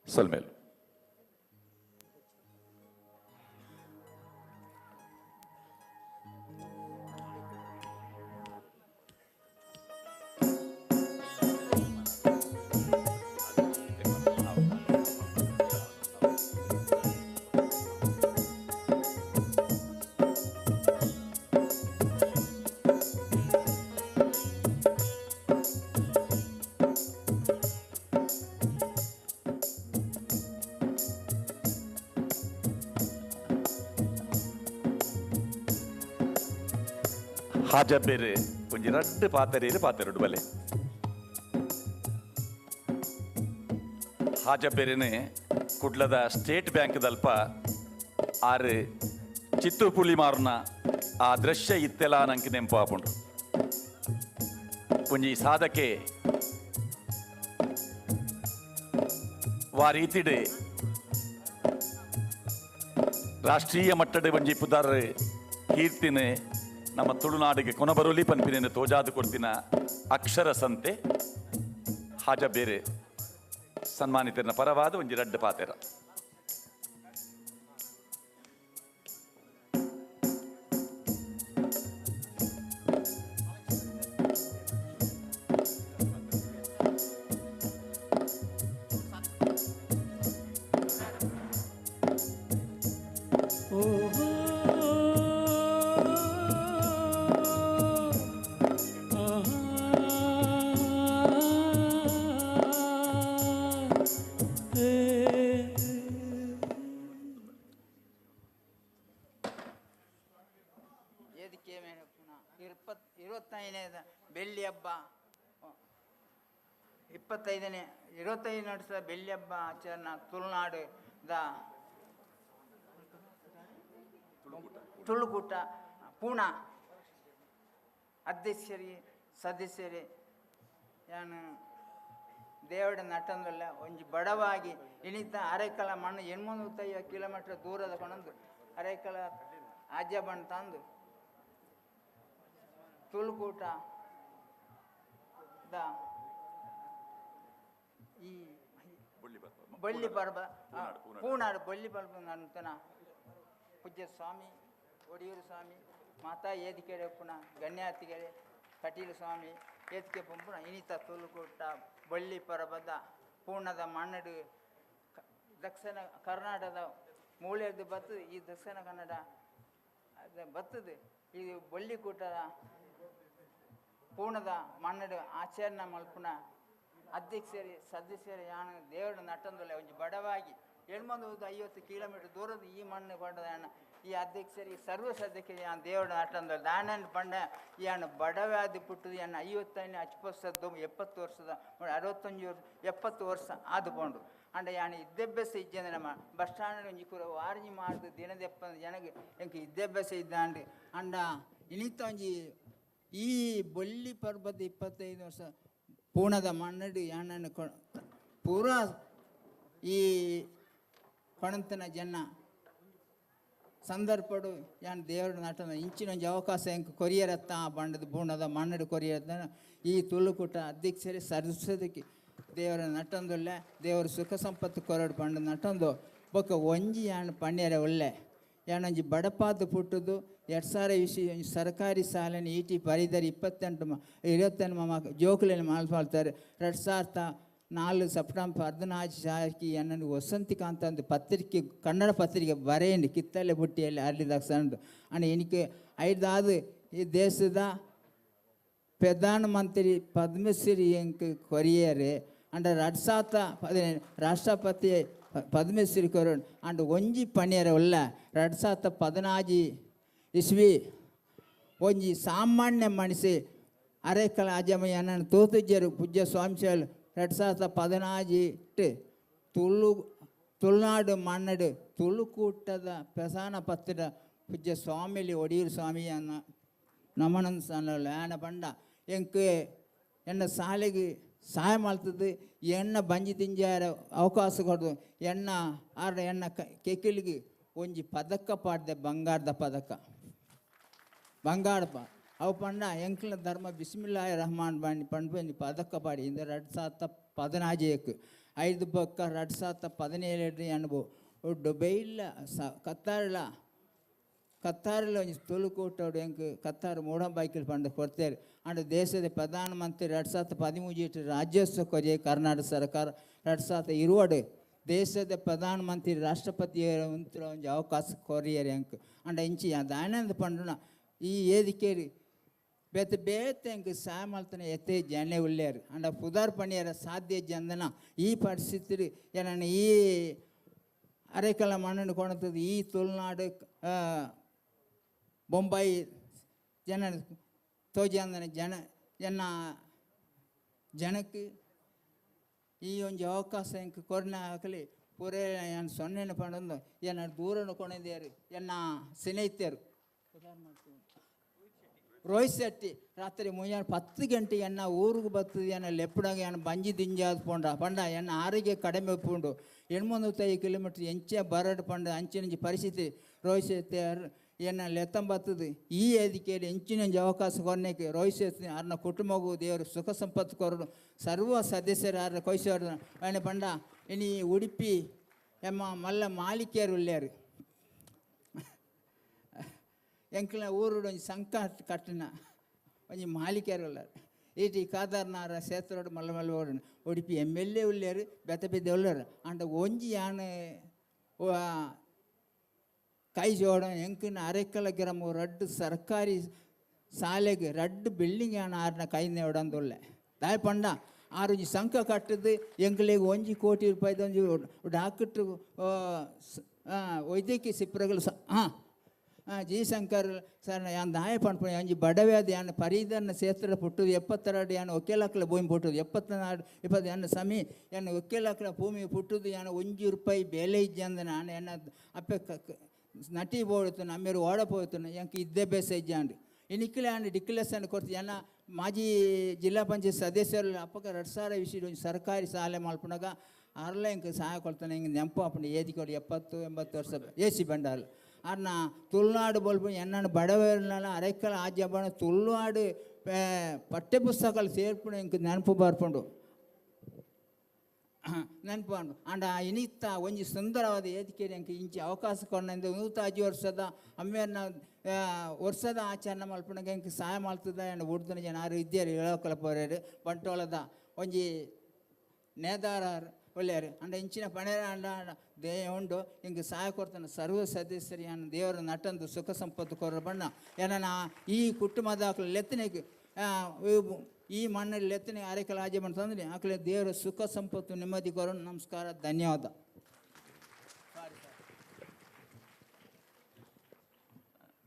[SPEAKER 6] ಸೊಲ್ಮೇಲು ಹಾಜಬ್ಬೇರು ಒಂಜಿ ರಡ್ಡು ಪಾತೆರೇರು ಪಾತೆರಡು ಬಲೆ ಹಾಜಬ್ಬೇರೇನೆ ಕುಡ್ಲದ ಸ್ಟೇಟ್ ಬ್ಯಾಂಕ್ ದಲ್ಪ ಆರು ಚಿತ್ತು ಪುಲಿ ಮಾರುನ ಆ ದೃಶ್ಯ ಇತ್ತೆಲ ನಂಗೆ ನೆಂಪು ಆಪುಂಡು. ಒಂಜಿ ಸಾಧಕೆ ವಾ ರೀತಿಡೆ ರಾಷ್ಟ್ರೀಯ ಮಟ್ಟದ ಒಂಜಿ ಪುದಾರ್ ಕೀರ್ತಿನೆ ನಮ್ಮ ತುಳುನಾಡಿಗೆ ಕೊನಬರುಲಿ ಪನ್ಪಿನ ತೋಜಾದು ಕೊಡ್ತಿನ ಅಕ್ಷರ ಸಂತೆ ಹಾಜ ಬೇರೆ ಸನ್ಮಾನಿತರನ ಪರವಾದ ಒಂಜಿ ರಡ್ಡು ಪಾತೆರ.
[SPEAKER 14] ಬೆಳ್ಳಿ ಹಬ್ಬ 25 ನಡೆಸಿದ ಬೆಳ್ಳಿ ಹಬ್ಬ ಆಚರಣೆ ತುಳುನಾಡದ ತುಳುಕೂಟ ಪೂನಾ ಅಧ್ಯಕ್ಷರಿ ಸದಸ್ಯರೇ ನಾನು ದೇವಡ ನಟಂದಲ್ಲ ಒಂಜಿ ಬಡವಾಗಿ ಇಳಿತ ಅರೆಕಲ ಮಣ್ಣು 850 ಕಿಲೋಮೀಟರ್ ದೂರದ ಕೊಣಂದು ಅರೆಕಲ ಆಜ್ಯ ಬಣ್ಣ ತಂದು ತುಳುಕೂಟ ಈ ಬಳ್ಳಿ ಪರ್ಬ ಪೂನಾಡು ಬಳ್ಳಿ ಪರ್ಬ ಅಂತನ ಪೂಜ್ಯ ಸ್ವಾಮಿ ಒಡಿಯೂರು ಸ್ವಾಮಿ ಮಾತಾ ಏದಿಕೆರೆ ಪುನ ಗಣ್ಯಾತಿಗೆರೆ ಕಟೀಲು ಸ್ವಾಮಿ ಏದಿಕೆ ಪಂಪುನ ಇನಿತ ತುಳುಕೂಟ ಬಳ್ಳಿ ಪರ್ಬದ ಪೂರ್ಣದ ಮಣ್ಣಡು ದಕ್ಷಿಣ ಕರ್ನಾಟಕದ ಮೂಲೆಯದ್ದು ಬರ್ತದೆ. ಈ ದಕ್ಷಿಣ ಕನ್ನಡ ಬರ್ತದೆ. ಇದು ಬಳ್ಳಿಕೂಟದ ಪೂರ್ಣದ ಮಣ್ಣಡು ಆಚರಣೆ ಮಲ್ಪುನ ಅಧ್ಯಕ್ಷರೇ ಸದಸ್ಯರೇ ಯಾನು ದೇವರ ನಟಂದೊಲೆ ಒಂಜಿ ಬಡವಾಗಿ 850 ಕಿಲೋಮೀಟರ್ ದೂರದ ಈ ಮಣ್ಣು ಪಂಡದ ಈ ಅಧ್ಯಕ್ಷರಿಗೆ ಸರ್ವ ಸದಸ್ಯರು ಯಾನ್ ದೇವರ ನಟಂದೊಲೆ ದಾನನ್ ಪಂಡ ಯಾನು ಬಡವಾದಿ ಪುಟ್ಟದು ಯಾನು 55 ಅಚ್ಪಸದ್ದು 70 ವರ್ಷದ 65 ವರ್ಷ 70 ವರ್ಷ ಆದು ಪೋಂಡು ಅಂಡ ಯಾನು ವಿದ್ಯಾಭ್ಯಾಸ ಇಜ್ಜಂದ್ರೆ ನಮ್ಮ ಬಸ್ ಸ್ಟ್ಯಾಂಡ್ ಒಂಜಿ ಕುರ ವಾರ್ಜಿ ಮಾಡಿದ ದಿನದೆಪ್ಪ ಜನಗೆ ಎಂಕ್ ವಿದ್ಯಾಭ್ಯಾಸ ಇದ್ದಾಂಡು ಅಂಡ ಇನಿತ ಒಂಜಿ ಈ ಬೊಳ್ಳಿ ಪರ್ಬದ 25 ವರ್ಷ ಪೂರ್ಣದ ಮಣ್ಣಡು ಯಾನನ್ನು ಪೂರಾ ಈ ಕೊಣಂತನ ಜನ ಸಂದರ್ಭಡು ಯಾನ್ ದೇವರ ನಟನ ಇಂಚಿನ ಒಂಜಿ ಅವಕಾಶ ಎಂಕ್ ಕೊರಿಯರತ್ತ ಬಂಡದ ಬೂಣದ ಮಣ್ಣಡು ಕೊರಿಯರತ್ತ ಈ ತುಳುಕೂಟ ಅಧ್ಯಕ್ಷರೇ ಸರಸ್ವತಿಗೆ ದೇವರ ನಟಂದುಲ್ಲ ದೇವರ ಸುಖ ಸಂಪತ್ತು ಕೊರಡು ಪಂಡ ನಟಂದು ಬೊಕ್ಕ ಒಂಜಿ ಯಾನ್ ಪಣ್ಯರೆ ಒಳ್ಳೆ ಯಾನೊಂಜಿ ಬಡಪಾದ ಪುಟ್ಟುದು 2020 ಸರ್ಕಾರಿ ಶಾಲೆನ ಇಟಿ ಪರಿಧರಿ 28 28 ಮಮ್ಮ ಜೋಕುಲೆನ ಮಾಲ್ಪಾಳ್ತಾರೆ 2004 ಸೆಪ್ಟೆಂಬರ್ 14 ಸಾಕಿ ಎನ್ನನ್ನು ವಸಂತಿಕಾಂತ ಅಂತ ಪತ್ರಿಕೆ ಕನ್ನಡ ಪತ್ರಿಕೆ ಬರೆಯಂಡು ಕಿತ್ತಲೆ ಬುಟ್ಟಿಯಲ್ಲಿ ಅರ್ಲಿದಾಗ ಸಣ್ಣ ಅಣ್ಣ എനിക്ക് ಐದಾದು ಈ ದೇಶದ ಪ್ರಧಾನಮಂತ್ರಿ ಪದ್ಮಶ್ರೀ ಎಂಕ್ ಕೊರಿಯರ್ ಅಂಡ 2015 ರಾಷ್ಟ್ರಪತಿ ಪದ್ಮಶ್ರೀ ಕೊರೋನ್ ಅಂಡ್ ಒಂಜಿ ಪಣಿಯರ ಉಲ್ಲ 2014 ಇಸ್ವಿ ಒಂಜಿ ಸಾಮಾನ್ಯ ಮನಸ್ಸಿ ಅರೆಕಲ ಅಜಮಯ್ಯ ತೂತುಜ್ಜರು ಪೂಜ್ಯ ಸ್ವಾಮಿಶಾಲ್ 2014 ತುಳುನಾಡು ಮನ್ನಡು ತುಳುಕೂಟದ ಪ್ರಧಾನ ಪತ್ರ ಪೂಜ್ಯ ಸ್ವಾಮಿಲಿ ಒಡಿಯೂರು ಸ್ವಾಮಿಯನ್ನ ನಮನನ್ ಸನ್ನಲ್ಲ ಆನ ಪಂಡ ಎಂಕ್ ಎನ್ನ ಶಾಲೆಗೆ ಸಹಾಯ ಮಾಡ್ತದೆ ಎಣ್ಣ ಬಂಜಿ ತಿಂಜಾರ ಅವಕಾಶ ಕೊಡ್ದು ಎಣ್ಣ ಆರ ಎಣ್ಣ ಕೆಕಿಲಿಗೆ ಒಂಜಿ ಪದಕ ಪಾಡ್ದೆ ಬಂಗಾರದ ಪದಕ ಬಂಗಾರಪ್ಪ ಅವು ಪಂಡ ಎಂಕ್ಲ ಧರ್ಮ ಬಿಸ್ಮಿಲ್ಲಾಹಿ ರಹಮಾನ್ ಬಾಣಿ ಪಂಡು ಒಂಜಿ ಪದಕ ಪಾಡಿ ಇಂದ 2014 ಐದು ಬೊಕ್ಕ 2017 ಅನುಭವ ಡುಬೈಲ ಸ ಕತ್ತಾರ್ಲ ಕತ್ತಾರ್ಲ ಒಂಜಿ ತುಳುಕೂಟೋಡು ಎಂಕ್ ಕತ್ತಾರು ಮೂಡಂಬಾಯ್ಕಿಲ್ ಪಂಡ ಕೊಡ್ತೇವೆ ಅಂಡ್ ದೇಶದ ಪ್ರಧಾನಮಂತ್ರಿ 2013 ರಾಜ್ಯೋತ್ಸವ ಕೊರಿಯೆ ಕರ್ನಾಟಕ ಸರ್ಕಾರ 2020 ದೇಶದ ಪ್ರಧಾನಮಂತ್ರಿ ರಾಷ್ಟ್ರಪತಿ ಒಂಜಿ ಅವಕಾಶ ಕೊರಿಯರ್ ಎಂಕ್ ಅಂಡ ಇಂಚಿ ದಾನಂದ ಪಂಡುನ ಈ ಏದಿಕೇರಿ ಬೇತೆ ಬೇತೆ ಎಂಕ್ ಸಹಾಯ ಮಲ್ತನ ಎತ್ತೆ ಜನ ಉಳ್ಳೇರು ಅಂಡ ಪುದಾರ್ ಪಣಿಯರ ಸಾಧ್ಯ ಜಂದನ ಈ ಪರಿಸ್ಥಿತಿ ಏನ ಈ ಅರೆಕಲ ಮಣ್ಣನ್ನು ಕೊಣತದ ಈ ತುಳುನಾಡು ಬೊಂಬಾಯಿ ಜನ ತೋಜಂದನ ಜನ ಜನ ಜನಕ್ಕೆ ಈ ಒಂಜಿ ಅವಕಾಶ ಎಂಕ್ ಕೊರ್ನ ಹಾಕಲಿ ಪೂರೇ ಏನು ಸೊನ್ನೆನ ಪಂಡೊಂದು ಏನ ದೂರನು ಕೊಣದೇರು ಎನ್ನ ಸ್ನೇಹಿತರು ರೋಹಿತ್ ಶೆಟ್ಟಿ ರಾತ್ರಿ ಮುಂಜಾನೆ 10 ಗಂಟೆಗೆ ಎನ್ನ ಊರಿಗೆ ಬರ್ತದೆ ಎನ್ನ ಲೆಪ್ಪಡಾಗ ಎನ್ನ ಬಂಜಿ ದಿಂಜಾದ ಪೋಂಡ ಪಂಡ ಎನ್ನ ಆರೋಗ್ಯ ಕಡಿಮೆ ಪುಂಡು 805 ಕಿಲೋಮೀಟ್ರ್ ಎಂಚೆ ಬರಡು ಪಂಡ ಅಂಚಿನಂಚಿ ಪರಿಸ್ಥಿತಿ ರೋಹಿತ್ ಶೆಟ್ಟಿ ಎನ್ನ ಲೆತ್ತಂಬತ್ತದು ಈ ವೇದಿಕೆಯಲ್ಲಿ ಎಂಚಿನಂಜಿ ಅವಕಾಶ ಕೊರ್ನೆಕ್ಕೆ ರೋಹಿತ್ ಶೆಟ್ಟಿ ಅರ್ನ ಕುಟುಂಬಗೂ ದೇವರು ಸುಖ ಸಂಪತ್ತು ಕೊರಡು ಸರ್ವ ಸದಸ್ಯರು ಆರ್ನ ಕೊಯ್ಸೋರು ಅಣ್ಣ ಪಂಡ ಇನಿ ಉಡುಪಿ ಎಮ್ಮ ಮಲ್ಲ ಮಾಲಿಕೆಯರು ಉಳ್ಳೇರು ಎಂಕ್ಲ ಊರುಡು ಒಂಜಿ ಸಂಕ ಕಟ್ಟಿನ ಒಂಜಿ ಮಾಲಿಕೆಯರು ಉಳ್ಳಾರು ಈಟಿ ಕಾದಾರ್ನಾರ ಸೇತರೋಡು ಮಲ್ಲ ಮಲ್ಲ ಓಡು ಉಡುಪಿ ಎಮ್ ಎಲ್ ಎ ಉಳ್ಳೇರು ಬೆತ್ತ ಬೆದ್ದೆ ಉಳ್ಳಾರು ಅಂಡ ಒಂಜಿ ಯಾನ್ ಕೈ ಜೋಡ ಎಂಕಿನ ಅರೆಕಲ ಗ್ರಾಮ ರಡ್ಡು ಸರ್ಕಾರಿ ಶಾಲೆಗೆ ರಡ್ಡು ಬಿಲ್ಡಿಂಗ್ ಯಾನ್ ಆರ್ನ ಕೈನೇ ಒಡಂದುಲ್ಲೆ ದಾಯ ಪಂಡ ಆರು ಒಂಜಿ ಸಂಕ ಕಟ್ಟದು ಎಂಕ್ಲೆಗ್ 1 ಕೋಟಿ ರೂಪಾಯಿದ ಒಂಜಿ ಡಾಕ್ಟ್ರು ವೈದ್ಯಕೀಯ ಸಿಪ್ರಗಳು ಸ ಹಾಂ ಜಿ ಶಂಕರ್ ಸರ್ ಯಾನ್ ದಾಯ ಪನ್ಪುಣ ಒಂಜಿ ಬಡವ್ಯಾದ ಯಾನ್ ಪರೀದನ್ನ ಕ್ಷೇತ್ರ ಪುಟ್ಟುದು 72 ಯಾನ್ ಒಕ್ಕೇಲಕ್ಕಲ ಭೂಮಿ ಪುಟ್ಟುದು 74 20 ಯಾನ್ ಸಮಿ ಯಾನ್ ಒಕ್ಕೇಲಕ್ಕಲ ಭೂಮಿ ಪುಟ್ಟುದು ಯಾನ್ 1 ರೂಪಾಯಿ ಬೇಲೆ ಇಜ್ಜಂದ ನಾನು ಎನ್ನ ಅಪ್ಪೆ ನಟಿ ಬೋಡುತ್ತನ ಅಮ್ಮೇರು ಓಡ ಪೋಯ್ತನ ಎಂಕ್ ಇದ್ದೇ ಬೇಸ ಇಜ್ಜಾಂಡ್ ಇನಿಕ್ಲೆ ಆಂಡ್ ಡಿಕ್ಲೇಷನ್ ಕೊರ್ತು ಎನ್ನ ಮಾಜಿ ಜಿಲ್ಲಾ ಪಂಚಾಯತ್ ಸದಸ್ಯರು ಅಪ್ಪಕ 2000 ಒಂಜಿ ಸರ್ಕಾರಿ ಶಾಲೆ ಮಲ್ಪುನಗ ಅರ್ಲ ಎಂಕ್ ಸಹಾಯ ಕೊಡ್ತಾನೆ ಹಿಂಗೆ ನೆಂಪು ಅಪ್ಪನ ಏದಿಕೊಡು 70 80 ವರ್ಷ ಎ ಸಿ ಬಂಡಾಲ್ ಅರ್ನ ತುಳುನಾಡು ಬೊಲ್ಪು ಎನ್ನನ್ನು ಬಡವರ್ನಲ್ಲ ಅರೆಕಲ ಆಜ್ಯಬಣ ತುಳುನಾಡು ಪಠ್ಯ ಪುಸ್ತಕలు ಸೇರ್ಪುಣ ಇಂಕ್ ನೆನಪು ಬರ್ಪುಂಡು ನೆನಪು ಅಂಡ ಇನಿತ್ತ ಒಂಜಿ ಸುಂದರವಾದ ಏದಿಕೆ ಎಂಕ್ ಇಂಚಿ ಅವಕಾಶ ಕೊರ್ನಂದು 105 ವರ್ಷದ ಅಮ್ಮೇರ್ನ ವರ್ಷದ ಆಚರಣೆ ಮಲ್ಪುನಗ ಎಂಕ್ ಸಹಾಯ ಮಲ್ತದ ಎಂಡ್ ಉಡ್ದನ ಜನ ಆರು ಇದ್ದೇರು ಹೇಳೋಕಲ ಪೋರೇರು ಬಂಟ್ವಾಳದ ಒಂಜಿ ನೇದಾರ ಒಳ್ಳೆಯರು ಅಂಡ ಇಂಚಿನ ಪಣೇರ ಅಂಡ they ಉಂಡು ಹಿಂಗೆ ಸಹಾಯ ಕೊಡ್ತಾನೆ ಸರ್ವ ಸದಸ್ಯರು ಏನು ದೇವರ ನಟಂದು ಸುಖ ಸಂಪತ್ತು ಕೊರ ಬಣ್ಣ ಏನನ ಈ ಕುಟುಂಬದ ಲೆತ್ತನೆಗೆ ಈ ಮಣ್ಣಲ್ಲಿ ಲೆತ್ತನೆ ಅರೆಕಲ ಆಜೆ ಅಂತಂದ್ರೆ ಆಕಲೆ ದೇವರ ಸುಖ ಸಂಪತ್ತು ನೆಮ್ಮದಿ ಕೊರೋಣ. ನಮಸ್ಕಾರ, ಧನ್ಯವಾದ.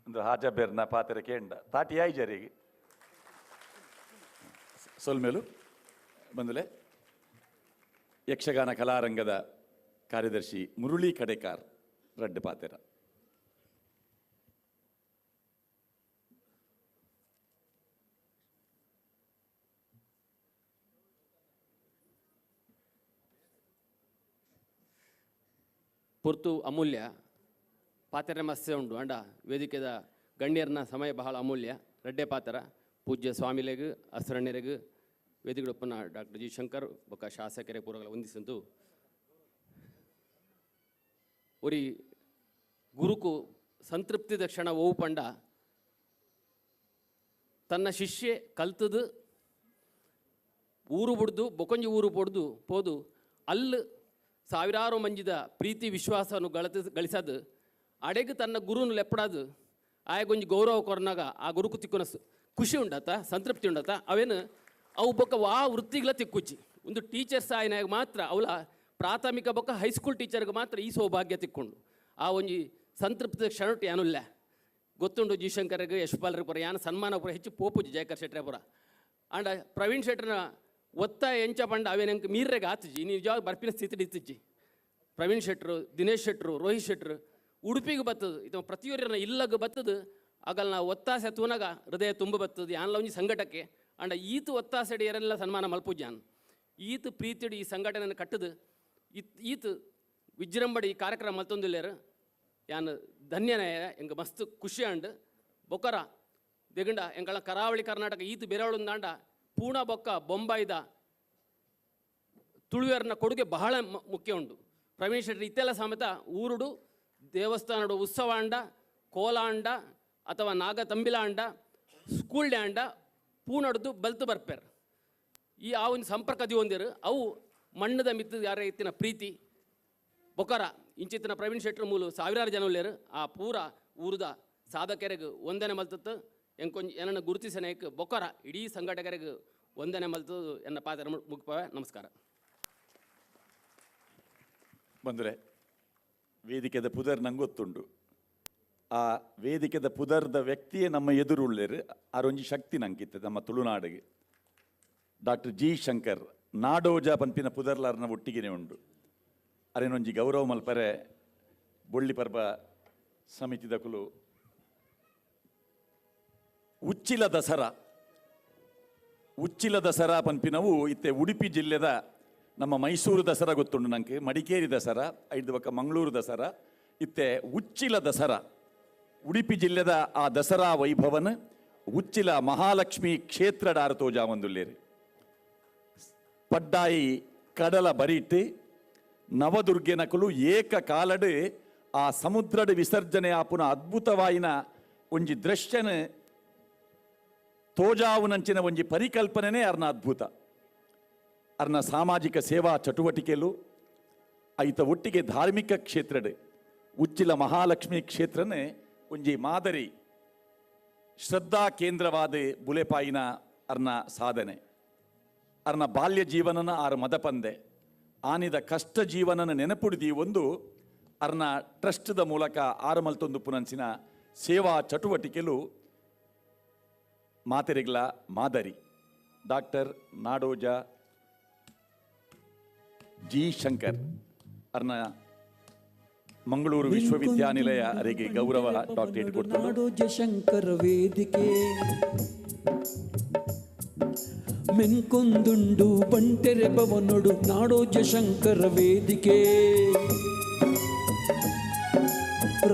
[SPEAKER 6] ಒಂದು ಹಾಜಬೇರ್ನ ಪಾತ್ರೆ ಕೇಂಡ ತಾಟಿ ಆಯ್ಜರಿಗೆ ಸೊಲ್ಮೇಲು ಬಂದಲೆ ಯಕ್ಷಗಾನ ಕಲಾರಂಗದ ಕಾರ್ಯದರ್ಶಿ ಮುರುಳಿ ಕಡೆಕಾರ್ ರಡ್ಡು ಪಾತೆರ.
[SPEAKER 15] ಪೊರ್ತು ಅಮೂಲ್ಯ ಪಾತ್ರೆ ಮಸ್ತೆ ಉಂಡು ಅಂಡ ವೇದಿಕೆದ ಗಣ್ಯರ್ನ ಸಮಯ ಬಹಳ ಅಮೂಲ್ಯ ರಡ್ಡೆ ಪಾತ್ರ ಪೂಜ್ಯ ಸ್ವಾಮಿಲೆಗ್ ಅಸ್ರಣ್ಯರೆಗ್ ವೇದಿಕೆಡೊಪ್ಪನ ಡಾಕ್ಟರ್ ಜಿ ಶಂಕರ್ ಬೊಕ್ಕ ಶಾಸಕರೇ ಪೂರಗಳ ವಂದಿಸಂದು ಒರಿ ಗುರುಕು ಸಂತೃಪ್ತಿದ ಕ್ಷಣ ಓವು ಪಂಡ ತನ್ನ ಶಿಷ್ಯೆ ಕಲ್ತದು ಊರು ಬುಡ್ದು ಬೊಕೊಂಜಿ ಊರು ಪೊಡ್ದು ಪೋದು ಅಲ್ಲು ಸಾವಿರಾರು ಮಂಜಿದ ಪ್ರೀತಿ ವಿಶ್ವಾಸವನ್ನು ಗಳಿಸದು ಅಡೆಗೆ ತನ್ನ ಗುರುನು ಲೆಪ್ಪಡಾದು ಆಯಗೊಂಜಿ ಗೌರವ ಕೊರ್ನಾಗ ಆ ಗುರುಕು ತಿಕ್ಕುನ ಖುಷಿ ಉಂಡತ ಸಂತೃಪ್ತಿ ಉಂಡತ ಅವೇನು ಅವು ಬೊಕ್ಕ ವಾ ವೃತ್ತಿಗಳ ತಿಕ್ಕುಚ್ಚಿ ಒಂದು ಟೀಚರ್ಸ್ ಆಯ್ನಾಗ ಮಾತ್ರ ಅವಳ ಪ್ರಾಥಮಿಕ ಬೊಕ್ಕ ಹೈಸ್ಕೂಲ್ ಟೀಚರ್ಗೆ ಮಾತ್ರ ಈ ಸೌಭಾಗ್ಯ ತಿಕ್ಕೊಂಡು ಆ ಒಂಜಿ ಸಂತೃಪ್ತಿ ಕ್ಷಣಟ್ಟು ಏನುಲ್ಲ ಗೊತ್ತುಂಡು ಜಿ ಶಂಕರ್ಗೆ ಯಶ್ಪಾಲ್ರಿಗೆ ಪುರ ಯಾನ ಸನ್ಮಾನ ಪುರ ಹೆಚ್ಚು ಪೋಪುಜಿ ಜಯಕರ್ ಶೆಟ್ರೆ ಪುರ ಆಂಡ ಪ್ರವೀಣ್ ಶೆಟ್ಟರ್ನ ಒತ್ತಾಯ ಎಂಚ ಪಂಡ ಅವೇನಂಕ ಮೀರ್ರೆಗೆ ಆತುಜಿ ನಿಜವಾಗ ಬರ್ಪಿನ ಸ್ಥಿತಿ ಇತ್ತಿಜ್ಜಿ. ಪ್ರವೀಣ್ ಶೆಟ್ಟರು, ದಿನೇಶ್ ಶೆಟ್ಟರು, ರೋಹಿತ್ ಶೆಟ್ಟರು ಉಡುಪಿಗೆ ಬತ್ತದು ಇದು ಪ್ರತಿಯೊರಿನ ಇಲ್ಲಗ ಬತ್ತದು ಆಗಲ್ ನಾವು ಒತ್ತಾಸೆ ತೂನಾಗ ಹೃದಯ ತುಂಬ ಬತ್ತದು ಯಾನ್ಲ ಒಂಜಿ ಸಂಘಟಕ್ಕೆ ಅಂಡ ಈತು ಒತ್ತಾಸೆಡಿ ಏರೆಲ್ಲ ಸನ್ಮಾನ ಮಲ್ಪುಜಾನ್ ಈತು ಪ್ರೀತಿಡು ಈ ಸಂಘಟನೆಯನ್ನು ಕಟ್ಟದು ಈತು ವಿಜೃಂಭಣೆ ಈ ಕಾರ್ಯಕ್ರಮ ಮಲ್ತೊಂದಿಲ್ಲೇರು ಯಾನ್ ಧನ್ಯನಾಯ ಎಂಗ ಮಸ್ತ್ ಖುಷಿ ಅಂಡ್ ಬೊಕ್ಕರ ದೆಗಂಡ ಎಂಗಳ ಕರಾವಳಿ ಕರ್ನಾಟಕ ಈತು ಬೇರೆಯವಳೊಂದಾಂಡ ಪೂಣ ಬೊಕ್ಕ ಬೊಂಬಾಯಿದ ತುಳುವೆರ್ನ ಕೊಡುಗೆ ಬಹಳ ಮುಖ್ಯ ಉಂಡು. ಪ್ರವೀಣ್ ಶೆಟ್ಟಿ ಇತ್ತೆಲ್ಲ ಸಮೇತ ಊರುಡು ದೇವಸ್ಥಾನಡು ಉತ್ಸವ ಅಂಡ ಕೋಲಾಂಡ ಅಥವಾ ನಾಗ ತಂಬಿಲ ಅಂಡ ಸ್ಕೂಲ್ ಅಂಡ ಪೂನಡ್ದು ಬಲ್ತು ಬರ್ಪೇರ್ ಈ ಆ ಒಂದು ಸಂಪರ್ಕ ದಿವೊಂದಿರು ಅವು ಮಣ್ಣದ ಮಿತ್ತು ಯಾರ ಇತ್ತಿನ ಪ್ರೀತಿ ಬೊಕರ ಇಂಚಿತ್ತಿನ ಪ್ರವೀಣ್ ಶೆಟ್ಟರ್ ಮೂಲು ಸಾವಿರಾರು ಜನ ಉಲ್ಲೇರು ಆ ಪೂರ ಊರುದ ಸಾಧಕರಿಗೆ ವಂದನೆ ಮಲ್ತತ್ತು ಎಂಕೊಂಜಿ ಏನನ್ನ ಗುರುತಿಸನೇಕ್ ಬೊಕರ ಇಡೀ ಸಂಘಟಕರಿಗೆ ವಂದನೆ ಮಲ್ತದ್ದು ಎನ್ನ ಪಾತ್ರ ಮುಗಿಪವೆ. ನಮಸ್ಕಾರ.
[SPEAKER 6] ಬಂದರೆ ವೇದಿಕೆದ ಪುದರ್ ನಂಗೆ ಗೊತ್ತುಂಡು. ಆ ವೇದಿಕೆದ ಪುದರ್ದ ವ್ಯಕ್ತಿಯೇ ನಮ್ಮ ಎದುರುಳ್ಳೇರು ಆರೊಂಜಿ ಶಕ್ತಿ ನಂಗಿತ್ತು ನಮ್ಮ ತುಳುನಾಡಿಗೆ. ಡಾಕ್ಟರ್ ಜಿ ಶಂಕರ್ ನಾಡೋಜ ಪಂಪಿನ ಪುದರ್ಲಾರ್ನ ಒಟ್ಟಿಗೆನೇ ಉಂಡು. ಅರೇನೊಂಜಿ ಗೌರವ ಮಲ್ಪರೆ ಬೊಳ್ಳಿ ಪರ್ಬ ಸಮಿತಿದಕುಲು ಉಚ್ಚಿಲ ದಸರಾ ಉಚ್ಚಿಲ ದಸರಾ ಪಂಪಿನವು ಇತ್ತೆ ಉಡುಪಿ ಜಿಲ್ಲೆದ ನಮ್ಮ ಮೈಸೂರು ದಸರಾ ಗೊತ್ತುಂಡು ನಂಗೆ, ಮಡಿಕೇರಿ ದಸರಾ, ಐದು ಬಕ್ಕ ಮಂಗಳೂರು ದಸರಾ, ಇತ್ತೆ ಉಚ್ಚಿಲ ದಸರಾ ಉಡುಪಿ ಜಿಲ್ಲೆದ ಆ ದಸರಾ ವೈಭವನ ಉಚ್ಚಿಲ ಮಹಾಲಕ್ಷ್ಮಿ ಕ್ಷೇತ್ರಡಾರ ತೋಜಾವಂದುಲ್ಲೇರಿ. ಪಡ್ಡಾಯಿ ಕಡಲ ಬರಿಟ್ಟು ನವದುರ್ಗೆನಕುಲು ಏಕ ಕಾಲಡು ಆ ಸಮುದ್ರದ ವಿಸರ್ಜನೆ ಆಪುನ ಅದ್ಭುತವಾಯಿನ ಒಂಜಿ ದೃಶ್ಯನ ತೋಜಾವುನಂಚಿನ ಒಂಜಿ ಪರಿಕಲ್ಪನೆನೇ ಅರ್ನ ಅದ್ಭುತ. ಅರ್ನ ಸಾಮಾಜಿಕ ಸೇವಾ ಚಟುವಟಿಕೆಲು ಐತ ಒಟ್ಟಿಗೆ ಧಾರ್ಮಿಕ ಕ್ಷೇತ್ರಡೆ ಉಚ್ಚಿಲ ಮಹಾಲಕ್ಷ್ಮಿ ಕ್ಷೇತ್ರನೇ ಒಂಜಿ ಮಾದರಿ ಶ್ರದ್ಧಾ ಕೇಂದ್ರವಾದ ಬುಲೆಪಾಯಿನ ಅರ್ನ ಸಾಧನೆ. ಅರ್ನ ಬಾಲ್ಯ ಜೀವನನ ಆರ್ ಮದಪಂದೆ ಆನಿದ ಕಷ್ಟ ಜೀವನನ ನೆನಪುಡಿದಿ ಒಂದು ಅರ್ನ ಟ್ರಸ್ಟ್ದ ಮೂಲಕ ಆರಮಲ್ತೊಂದು ಪುನಂಚಿನ ಸೇವಾ ಚಟುವಟಿಕೆಲು ಮಾತೆರಿಗ್ಲ ಮಾದರಿ. ಡಾಕ್ಟರ್ ನಾಡೋಜ ಜಿ ಶಂಕರ್ ಅರ್ನ ಮಂಗಳೂರು ವಿಶ್ವವಿದ್ಯಾನಿಲಯ ಅರಿಗೆ ಗೌರವ ಡಾಕ್ಟರೇಟ್ ಕೊಡ್ತಾರೆ.
[SPEAKER 10] ನಾಡೋಜ ಶಂಕರ ವೇದಿಕೆ ಮೆನ್ಕೊಂದುಂಡು ಬಂಟೆರೆ ಭವನೊಡು ನಾಡೋಜ ಶಂಕರ ವೇದಿಕೆ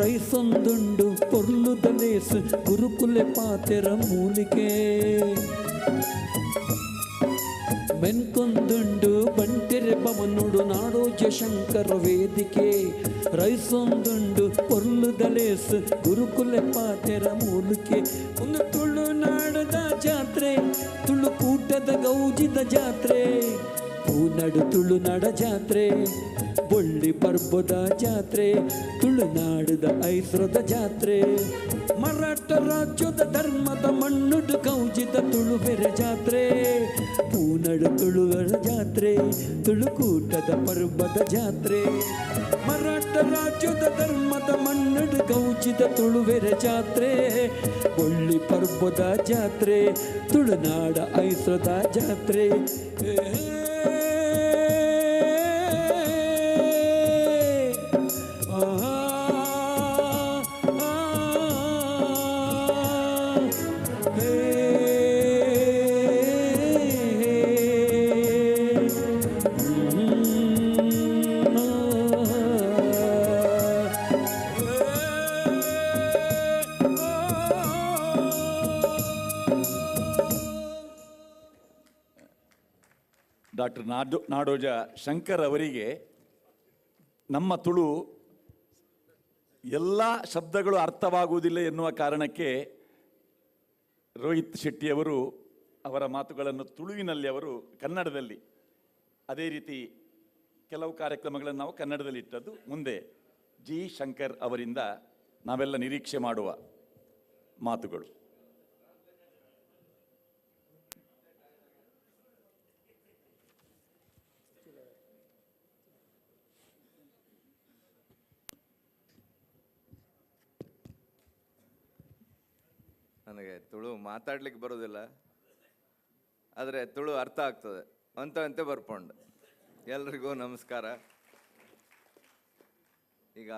[SPEAKER 10] ರೈಸೊಂದುಂಡು ಪೊರ್ಲುದ ಲೇಸು ಗುರುಕುಲೆ ಪಾತೆರ ಮೂಲಿಕೆ ಮೆನ್ಕೊಂದುಂಡು ಬಂಟೆರೆ ಭವನೊಡು ನಾಡೋಜ ಶಂಕರ ವೇದಿಕೆ ರೈಸೊಂದುಂಡು ಪೊರ್ಲುದ ಲೇಸು ಗುರುಕುಲೆ ಪಾತೆರ ಮೂಲಿಕೆ. ಒಂದು ತುಳುನಾಡದ ಜಾತ್ರೆ ತುಳುಕೂಟದ ಗೌಜಿದ ಜಾತ್ರೆ ಪೂನಡು ತುಳುನಾಡ ಜಾತ್ರೆ ಬೊಳ್ಳಿ ಪರ್ಬದ ಜಾತ್ರೆ ತುಳುನಾಡದ ಐಸ್ರದ ಜಾತ್ರೆ ಮರಾಠ ರಾಜ್ಯದ ಧರ್ಮದ ಮಣ್ಣುಡು ಗೌಜಿದ ತುಳುವೆರ ಜಾತ್ರೆ ಪೂನಡು ತುಳುವರ ಜಾತ್ರೆ ತುಳುಕೂಟದ ಪರ್ಬದ ಜಾತ್ರೆ ಮರಾಠ ರಾಜ್ಯದ ಧರ್ಮದ ಮಣ್ಣುಡು ಗೌಜಿದ ತುಳುವೆರ ಜಾತ್ರೆ ಬೊಳ್ಳಿ ಪರ್ಬದ ಜಾತ್ರೆ ತುಳುನಾಡ ಐಸ್ರದ ಜಾತ್ರೆ.
[SPEAKER 6] ಡಾಕ್ಟರ್ ನಾಡೋಜ ಶಂಕರ್ ಅವರಿಗೆ ನಮ್ಮ ತುಳು ಎಲ್ಲ ಶಬ್ದಗಳು ಅರ್ಥವಾಗುವುದಿಲ್ಲ ಎನ್ನುವ ಕಾರಣಕ್ಕೆ ರೋಹಿತ್ ಶೆಟ್ಟಿಯವರು ಅವರ ಮಾತುಗಳನ್ನು ತುಳುವಿನಲ್ಲಿ, ಅವರು ಕನ್ನಡದಲ್ಲಿ, ಅದೇ ರೀತಿ ಕೆಲವು ಕಾರ್ಯಕ್ರಮಗಳನ್ನು ನಾವು ಕನ್ನಡದಲ್ಲಿ ಇಟ್ಟದ್ದು. ಮುಂದೆ ಜಿ ಶಂಕರ್ ಅವರಿಂದ ನಾವೆಲ್ಲ ನಿರೀಕ್ಷೆ ಮಾಡುವ ಮಾತುಗಳು.
[SPEAKER 16] ನನಗೆ ತುಳು ಮಾತಾಡ್ಲಿಕ್ಕೆ ಬರೋದಿಲ್ಲ, ಆದರೆ ತುಳು ಅರ್ಥ ಆಗ್ತದೆ ಅಂತ ಅಂತೆ ಬರ್ಪೊಂಡು. ಎಲ್ರಿಗೂ ನಮಸ್ಕಾರ. ಈಗ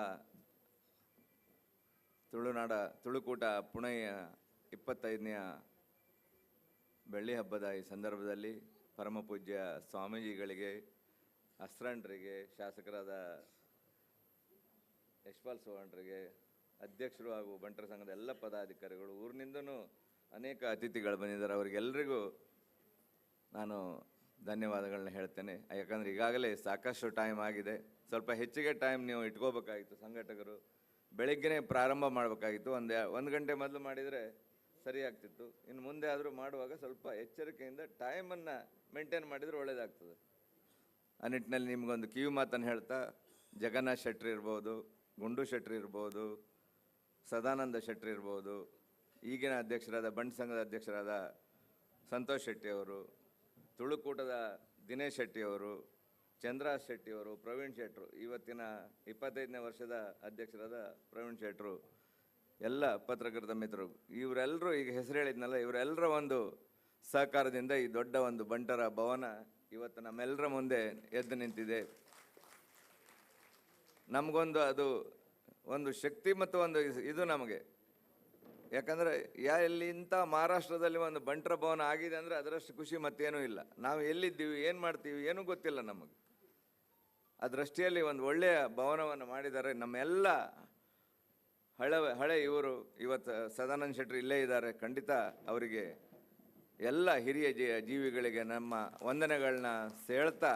[SPEAKER 16] ತುಳುನಾಡ ತುಳುಕೂಟ ಪುಣೆಯ 25ನೇ ಬೆಳ್ಳಿ ಹಬ್ಬದ ಈ ಸಂದರ್ಭದಲ್ಲಿ ಪರಮಪೂಜ್ಯ ಸ್ವಾಮೀಜಿಗಳಿಗೆ, ಅಸ್ರಂಡ್ರಿಗೆ, ಶಾಸಕರಾದ ಯಶ್ಪಾಲ್ ಸುವರ್ಣರಿಗೆ, ಅಧ್ಯಕ್ಷರು ಹಾಗೂ ಬಂಟರ ಸಂಘದ ಎಲ್ಲ ಪದಾಧಿಕಾರಿಗಳು, ಊರಿನಿಂದನೂ ಅನೇಕ ಅತಿಥಿಗಳು ಬಂದಿದ್ದಾರೆ. ಅವರಿಗೆಲ್ಲರಿಗೂ ನಾನು ಧನ್ಯವಾದಗಳನ್ನ ಹೇಳ್ತೇನೆ. ಯಾಕಂದರೆ ಈಗಾಗಲೇ ಸಾಕಷ್ಟು ಟೈಮ್ ಆಗಿದೆ, ಸ್ವಲ್ಪ ಹೆಚ್ಚಿಗೆ ಟೈಮ್ ನೀವು ಇಟ್ಕೋಬೇಕಾಗಿತ್ತು. ಸಂಘಟಕರು ಬೆಳಗ್ಗೆನೇ ಪ್ರಾರಂಭ ಮಾಡಬೇಕಾಗಿತ್ತು, ಒಂದು ಗಂಟೆ ಮೊದಲು ಮಾಡಿದರೆ ಸರಿಯಾಗ್ತಿತ್ತು. ಇನ್ನು ಮುಂದೆ ಆದರೂ ಮಾಡುವಾಗ ಸ್ವಲ್ಪ ಎಚ್ಚರಿಕೆಯಿಂದ ಟೈಮನ್ನು ಮೇಂಟೈನ್ ಮಾಡಿದರೆ ಒಳ್ಳೆಯದಾಗ್ತದೆ. ಆ ನಿಟ್ಟಿನಲ್ಲಿ ನಿಮಗೊಂದು ಕಿವಿ ಮಾತನ್ನು ಹೇಳ್ತಾ, ಜಗನ್ನಾಥ್ ಶೆಟ್ರು ಇರ್ಬೋದು, ಗುಂಡು ಶೆಟ್ರು ಇರ್ಬೋದು, ಸದಾನಂದ ಶೆಟ್ರು ಇರ್ಬೋದು, ಈಗಿನ ಅಧ್ಯಕ್ಷರಾದ ಬಂಟ್ ಸಂಘದ ಅಧ್ಯಕ್ಷರಾದ ಸಂತೋಷ್ ಶೆಟ್ಟಿಯವರು, ತುಳುಕೂಟದ ದಿನೇಶ್ ಶೆಟ್ಟಿಯವರು, ಚಂದ್ರಾಜ್ ಶೆಟ್ಟಿಯವರು, ಪ್ರವೀಣ್ ಶೆಟ್ಟರು, ಇವತ್ತಿನ 25ನೇ ವರ್ಷದ ಅಧ್ಯಕ್ಷರಾದ ಪ್ರವೀಣ್ ಶೆಟ್ಟರು, ಎಲ್ಲ ಪತ್ರಕರ್ತ ಮಿತ್ರರು, ಇವರೆಲ್ಲರೂ ಈಗ ಹೆಸರು ಹೇಳಿದ್ನಲ್ಲ, ಇವರೆಲ್ಲರ ಒಂದು ಸಹಕಾರದಿಂದ ಈ ದೊಡ್ಡ ಒಂದು ಬಂಟರ ಭವನ ಇವತ್ತು ನಮ್ಮೆಲ್ಲರ ಮುಂದೆ ಎದ್ದು ನಿಂತಿದೆ. ನಮಗೊಂದು ಅದು ಒಂದು ಶಕ್ತಿ ಮತ್ತು ಒಂದು ಇದು ನಮಗೆ. ಯಾಕಂದರೆ ಎಲ್ಲಿ ಇಂಥ ಮಹಾರಾಷ್ಟ್ರದಲ್ಲಿ ಒಂದು ಬಂಟರ ಭವನ ಆಗಿದೆ ಅಂದರೆ ಅದರಷ್ಟು ಖುಷಿ ಮತ್ತೇನೂ ಇಲ್ಲ. ನಾವು ಎಲ್ಲಿದ್ದೀವಿ, ಏನು ಮಾಡ್ತೀವಿ, ಏನೂ ಗೊತ್ತಿಲ್ಲ ನಮಗೆ. ಆ ದೃಷ್ಟಿಯಲ್ಲಿ ಒಂದು ಒಳ್ಳೆಯ ಭವನವನ್ನು ಮಾಡಿದ್ದಾರೆ ನಮ್ಮೆಲ್ಲ ಹಳೆ ಇವರು. ಇವತ್ತು ಸದಾನಂದ ಶೆಟ್ಟರು ಇಲ್ಲೇ ಇದ್ದಾರೆ, ಖಂಡಿತ ಅವರಿಗೆ ಎಲ್ಲ ಹಿರಿಯ ಜೀವಿಗಳಿಗೆ ನಮ್ಮ ವಂದನೆಗಳನ್ನ ಹೇಳ್ತಾ,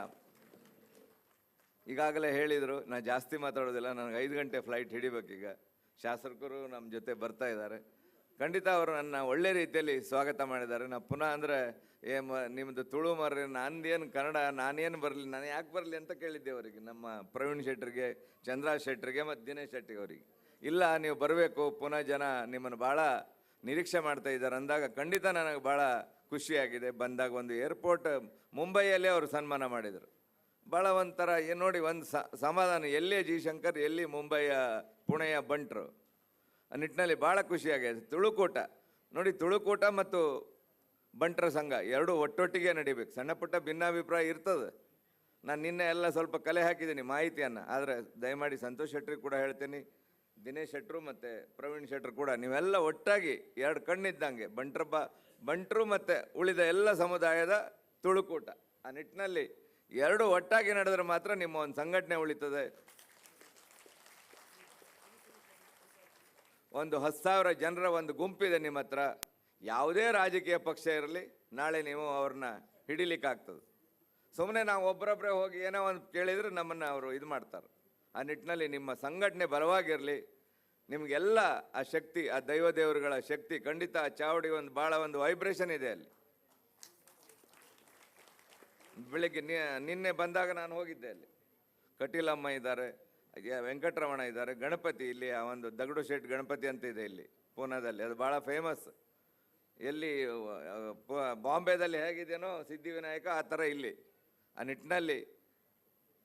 [SPEAKER 16] ಈಗಾಗಲೇ ಹೇಳಿದರು, ನಾನು ಜಾಸ್ತಿ ಮಾತಾಡೋದಿಲ್ಲ, ನನಗೆ 5 ಗಂಟೆ ಫ್ಲೈಟ್ ಹಿಡಿಬೇಕೀಗ. ಶಾಸಕರು ನಮ್ಮ ಜೊತೆ ಬರ್ತಾ ಇದ್ದಾರೆ, ಖಂಡಿತ ಅವರು ನನ್ನ ಒಳ್ಳೆ ರೀತಿಯಲ್ಲಿ ಸ್ವಾಗತ ಮಾಡಿದ್ದಾರೆ. ನಾ ಪುನಃ ಅಂದರೆ ನಿಮ್ಮದು ತುಳು ಮರ್ರಿ, ನಂದೇನು ಕನ್ನಡ, ನಾನೇನು ಬರಲಿ, ನಾನು ಯಾಕೆ ಬರಲಿ ಅಂತ ಕೇಳಿದ್ದೆ ಅವರಿಗೆ, ನಮ್ಮ ಪ್ರವೀಣ್ ಶೆಟ್ಟರಿಗೆ, ಚಂದ್ರಾಜ್ ಶೆಟ್ಟರಿಗೆ ಮತ್ತು ದಿನೇಶ್ ಶೆಟ್ಟಿ ಅವರಿಗೆ. ಇಲ್ಲ, ನೀವು ಬರಬೇಕು, ಪುನಃ ಜನ ನಿಮ್ಮನ್ನು ಭಾಳ ನಿರೀಕ್ಷೆ ಮಾಡ್ತಾ ಇದ್ದಾರೆ ಅಂದಾಗ ಖಂಡಿತ ನನಗೆ ಭಾಳ ಖುಷಿಯಾಗಿದೆ. ಬಂದಾಗ ಒಂದು ಏರ್ಪೋರ್ಟ್ ಮುಂಬೈಯಲ್ಲೇ ಅವರು ಸನ್ಮಾನ ಮಾಡಿದರು. ಭಾಳ ಒಂಥರ ಏನು ನೋಡಿ, ಒಂದು ಸಮಾಧಾನ, ಎಲ್ಲೇ ಜಿ ಶಂಕರ್, ಎಲ್ಲಿ ಮುಂಬೈಯ ಪುಣೆಯ ಬಂಟರು, ಆ ನಿಟ್ಟಿನಲ್ಲಿ ಭಾಳ ಖುಷಿಯಾಗಿದೆ. ತುಳುಕೂಟ ನೋಡಿ, ತುಳುಕೂಟ ಮತ್ತು ಬಂಟರ ಸಂಘ ಎರಡೂ ಒಟ್ಟೊಟ್ಟಿಗೆ ನಡಿಬೇಕು. ಸಣ್ಣ ಪುಟ್ಟ ಭಿನ್ನಾಭಿಪ್ರಾಯ ಇರ್ತದೆ. ನಾನು ನಿನ್ನೆ ಎಲ್ಲ ಸ್ವಲ್ಪ ಕಲೆ ಹಾಕಿದ್ದೀನಿ ಮಾಹಿತಿಯನ್ನು, ಆದರೆ ದಯಮಾಡಿ ಸಂತೋಷ್ ಶೆಟ್ಟರಿಗೆ ಕೂಡ ಹೇಳ್ತೀನಿ, ದಿನೇಶ್ ಶೆಟ್ಟರು ಮತ್ತು ಪ್ರವೀಣ್ ಶೆಟ್ಟರು ಕೂಡ, ನೀವೆಲ್ಲ ಒಟ್ಟಾಗಿ ಎರಡು ಕಣ್ಣಿದ್ದಂಗೆ ಬಂಟರು ಮತ್ತು ಉಳಿದ ಎಲ್ಲ ಸಮುದಾಯದ ತುಳುಕೂಟ, ಆ ನಿಟ್ಟಿನಲ್ಲಿ ಎರಡು ಒಟ್ಟಾಗಿ ನಡೆದ್ರೆ ಮಾತ್ರ ನಿಮ್ಮ ಒಂದು ಸಂಘಟನೆ ಉಳಿತದೆ. ಒಂದು 10,000 ಜನರ ಒಂದು ಗುಂಪಿದೆ ನಿಮ್ಮ ಹತ್ರ, ಯಾವುದೇ ರಾಜಕೀಯ ಪಕ್ಷ ಇರಲಿ, ನಾಳೆ ನೀವು ಅವ್ರನ್ನ ಹಿಡಿಲಿಕ್ಕಾಗ್ತದೆ. ಸುಮ್ಮನೆ ನಾವು ಒಬ್ಬರೊಬ್ಬರೇ ಹೋಗಿ ಏನೋ ಒಂದು ಕೇಳಿದರೆ ನಮ್ಮನ್ನು ಅವರು ಇದು ಮಾಡ್ತಾರೆ. ಆ ನಿಟ್ಟಿನಲ್ಲಿ ನಿಮ್ಮ ಸಂಘಟನೆ ಬಲವಾಗಿರಲಿ, ನಿಮಗೆಲ್ಲ ಆ ಶಕ್ತಿ, ಆ ದೈವ ದೇವರುಗಳ ಶಕ್ತಿ ಖಂಡಿತ. ಆ ಚಾವಡಿ ಒಂದು ಭಾಳ ಒಂದು ವೈಬ್ರೇಷನ್ ಇದೆ ಅಲ್ಲಿ. ಬೆಳಿಗ್ಗೆ ನಿನ್ನೆ ಬಂದಾಗ ನಾನು ಹೋಗಿದ್ದೆ ಅಲ್ಲಿ, ಕಟೀಲಮ್ಮ ಇದ್ದಾರೆ, ವೆಂಕಟರಮಣ ಇದ್ದಾರೆ, ಗಣಪತಿ ಇಲ್ಲಿ ಆ ಒಂದು ದಗಡು ಶೆಟ್ ಗಣಪತಿ ಅಂತ ಇದೆ ಇಲ್ಲಿ ಪೂನಾದಲ್ಲಿ, ಅದು ಭಾಳ ಫೇಮಸ್. ಎಲ್ಲಿ ಬಾಂಬೆದಲ್ಲಿ ಹೇಗಿದೆಯೋ ಸಿದ್ಧಿವಿನಾಯಕ ಆ ಥರ ಇಲ್ಲಿ. ಆ ನಿಟ್ಟಿನಲ್ಲಿ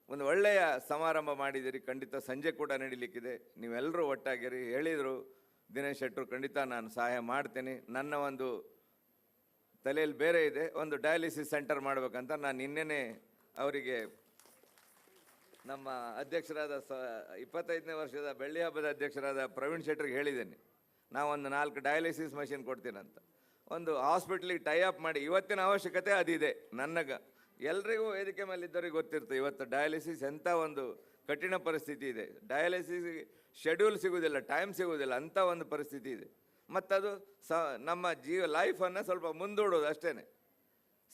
[SPEAKER 16] ಒಂದು ಒಳ್ಳೆಯ ಸಮಾರಂಭ ಮಾಡಿದ್ದೀರಿ, ಖಂಡಿತ ಸಂಜೆ ಕೂಡ ನಡೀಲಿಕ್ಕಿದೆ, ನೀವೆಲ್ಲರೂ ಒಟ್ಟಾಗಿರಿ. ಹೇಳಿದರು ದಿನೇಶ್ ಶೆಟ್ಟರು, ಖಂಡಿತ ನಾನು ಸಹಾಯ ಮಾಡ್ತೀನಿ. ನನ್ನ ಒಂದು ತಲೆಯಲ್ಲಿ ಬೇರೆ ಇದೆ, ಒಂದು ಡಯಾಲಿಸಿಸ್ ಸೆಂಟರ್ ಮಾಡಬೇಕಂತ ನಾನು ನಿನ್ನೆನೇ ಅವರಿಗೆ, ನಮ್ಮ ಅಧ್ಯಕ್ಷರಾದ 25ನೇ ವರ್ಷದ ಬೆಳ್ಳಿ ಹಬ್ಬದ ಅಧ್ಯಕ್ಷರಾದ ಪ್ರವೀಣ್ ಶೆಟ್ಟರಿಗೆ ಹೇಳಿದ್ದೇನೆ, ನಾವೊಂದು 4 ಡಯಾಲಿಸಿಸ್ ಮಷಿನ್ ಕೊಡ್ತೀನಂತ. ಒಂದು ಹಾಸ್ಪಿಟ್ಲಿಗೆ ಟೈ ಅಪ್ ಮಾಡಿ, ಇವತ್ತಿನ ಅವಶ್ಯಕತೆ ಅದಿದೆ. ನನಗೆ ಎಲ್ರಿಗೂ ವೇದಿಕೆ ಮೇಲೆ ಇದ್ದವ್ರಿಗೆ ಗೊತ್ತಿರ್ತದೆ ಇವತ್ತು ಡಯಾಲಿಸಿಸ್ ಎಂಥ ಒಂದು ಕಠಿಣ ಪರಿಸ್ಥಿತಿ ಇದೆ. ಡಯಾಲಿಸಿಸ್ ಶೆಡ್ಯೂಲ್ ಸಿಗೋದಿಲ್ಲ, ಟೈಮ್ ಸಿಗೋದಿಲ್ಲ, ಅಂಥ ಒಂದು ಪರಿಸ್ಥಿತಿ ಇದೆ. ಮತ್ತದು ನಮ್ಮ ಲೈಫನ್ನು ಸ್ವಲ್ಪ ಮುಂದೂಡೋದು ಅಷ್ಟೇ.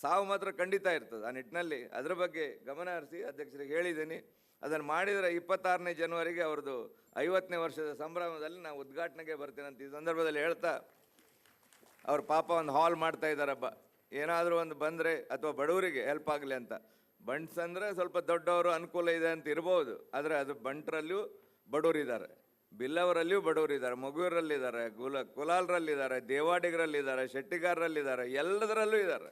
[SPEAKER 16] ಸಾವು ಮಾತ್ರ ಖಂಡಿತ ಇರ್ತದೆ. ಆ ನಿಟ್ಟಿನಲ್ಲಿ ಅದರ ಬಗ್ಗೆ ಗಮನ ಹರಿಸಿ ಅಧ್ಯಕ್ಷರಿಗೆ ಹೇಳಿದ್ದೀನಿ. ಅದನ್ನು ಮಾಡಿದರೆ 26ನೇ ಜನವರಿಗೆ ಅವ್ರದ್ದು 50ನೇ ವರ್ಷದ ಸಂಭ್ರಮದಲ್ಲಿ ನಾವು ಉದ್ಘಾಟನೆಗೆ ಬರ್ತೀನಿ ಅಂತ ಈ ಸಂದರ್ಭದಲ್ಲಿ ಹೇಳ್ತಾ, ಅವ್ರ ಪಾಪ ಒಂದು ಹಾಲ್ ಮಾಡ್ತಾ ಇದ್ದಾರಬ್ಬ, ಏನಾದರೂ ಒಂದು ಬಂದರೆ ಅಥವಾ ಬಡವರಿಗೆ ಹೆಲ್ಪ್ ಆಗಲಿ ಅಂತ. ಬಂಟ್ಸ್ ಅಂದರೆ ಸ್ವಲ್ಪ ದೊಡ್ಡವರು ಅನುಕೂಲ ಇದೆ ಅಂತ ಇರ್ಬೋದು, ಆದರೆ ಅದು ಬಂಟರಲ್ಲಿಯೂ ಬಡವರಿದ್ದಾರೆ, ಬಿಲ್ಲವರಲ್ಲಿಯೂ ಬಡವರಿದ್ದಾರೆ, ಮಗುವರಲ್ಲಿದ್ದಾರೆ, ಕುಲಾಲರಲ್ಲಿದ್ದಾರೆ, ದೇವಾಡಿಗರಲ್ಲಿದ್ದಾರೆ, ಶೆಟ್ಟಿಗಾರರಲ್ಲಿದ್ದಾರೆ, ಎಲ್ಲದರಲ್ಲೂ ಇದ್ದಾರೆ.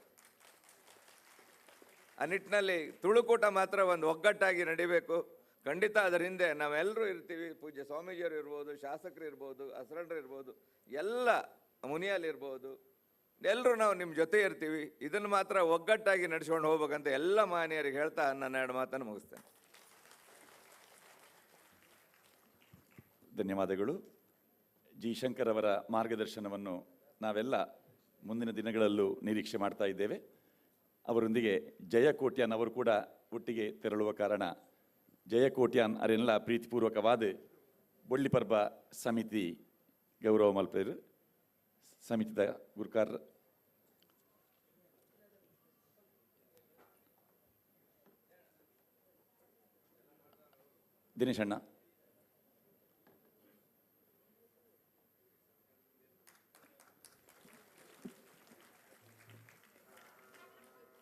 [SPEAKER 16] ಆ ನಿಟ್ಟಿನಲ್ಲಿ ತುಳುಕೂಟ ಮಾತ್ರ ಒಂದು ಒಗ್ಗಟ್ಟಾಗಿ ನಡಿಬೇಕು. ಖಂಡಿತ ಅದರ ಹಿಂದೆ ನಾವೆಲ್ಲರೂ ಇರ್ತೀವಿ. ಪೂಜ್ಯ ಸ್ವಾಮೀಜಿಯವರು ಇರ್ಬೋದು, ಶಾಸಕರು ಇರ್ಬೋದು, ಅಸರಣರು ಇರ್ಬೋದು, ಎಲ್ಲ ಮುನಿಯಲ್ಲಿರ್ಬೋದು, ಎಲ್ಲರೂ ನಾವು ನಿಮ್ಮ ಜೊತೆ ಇರ್ತೀವಿ. ಇದನ್ನು ಮಾತ್ರ ಒಗ್ಗಟ್ಟಾಗಿ ನಡೆಸ್ಕೊಂಡು ಹೋಗ್ಬೇಕಂತ ಎಲ್ಲ ಮಹನೀಯರಿಗೆ ಹೇಳ್ತಾ ನನ್ನ ಎರಡು ಮಾತನ್ನು ಮುಗಿಸ್ತೇನೆ.
[SPEAKER 6] ಧನ್ಯವಾದಗಳು. ಜಿ ಶಂಕರ್ ಅವರ ಮಾರ್ಗದರ್ಶನವನ್ನು ನಾವೆಲ್ಲ ಮುಂದಿನ ದಿನಗಳಲ್ಲೂ ನಿರೀಕ್ಷೆ ಮಾಡ್ತಾ ಇದ್ದೇವೆ. ಅವರೊಂದಿಗೆ ಜಯಕೋಟ್ಯಾನ್ ಅವರು ಕೂಡ ಒಟ್ಟಿಗೆ ತೆರಳುವ ಕಾರಣ ಜಯಕೋಟ್ಯಾನ್ ಅವರೆಲ್ಲ ಪ್ರೀತಿಪೂರ್ವಕವಾದ ಬೊಳ್ಳಿಪರ್ಬ ಸಮಿತಿ ಗೌರವ ಮಲ್ಪೇರು ಸಮಿತಿದ ಗುರುಕಾರ್ ದಿನೇಶಣ್ಣ.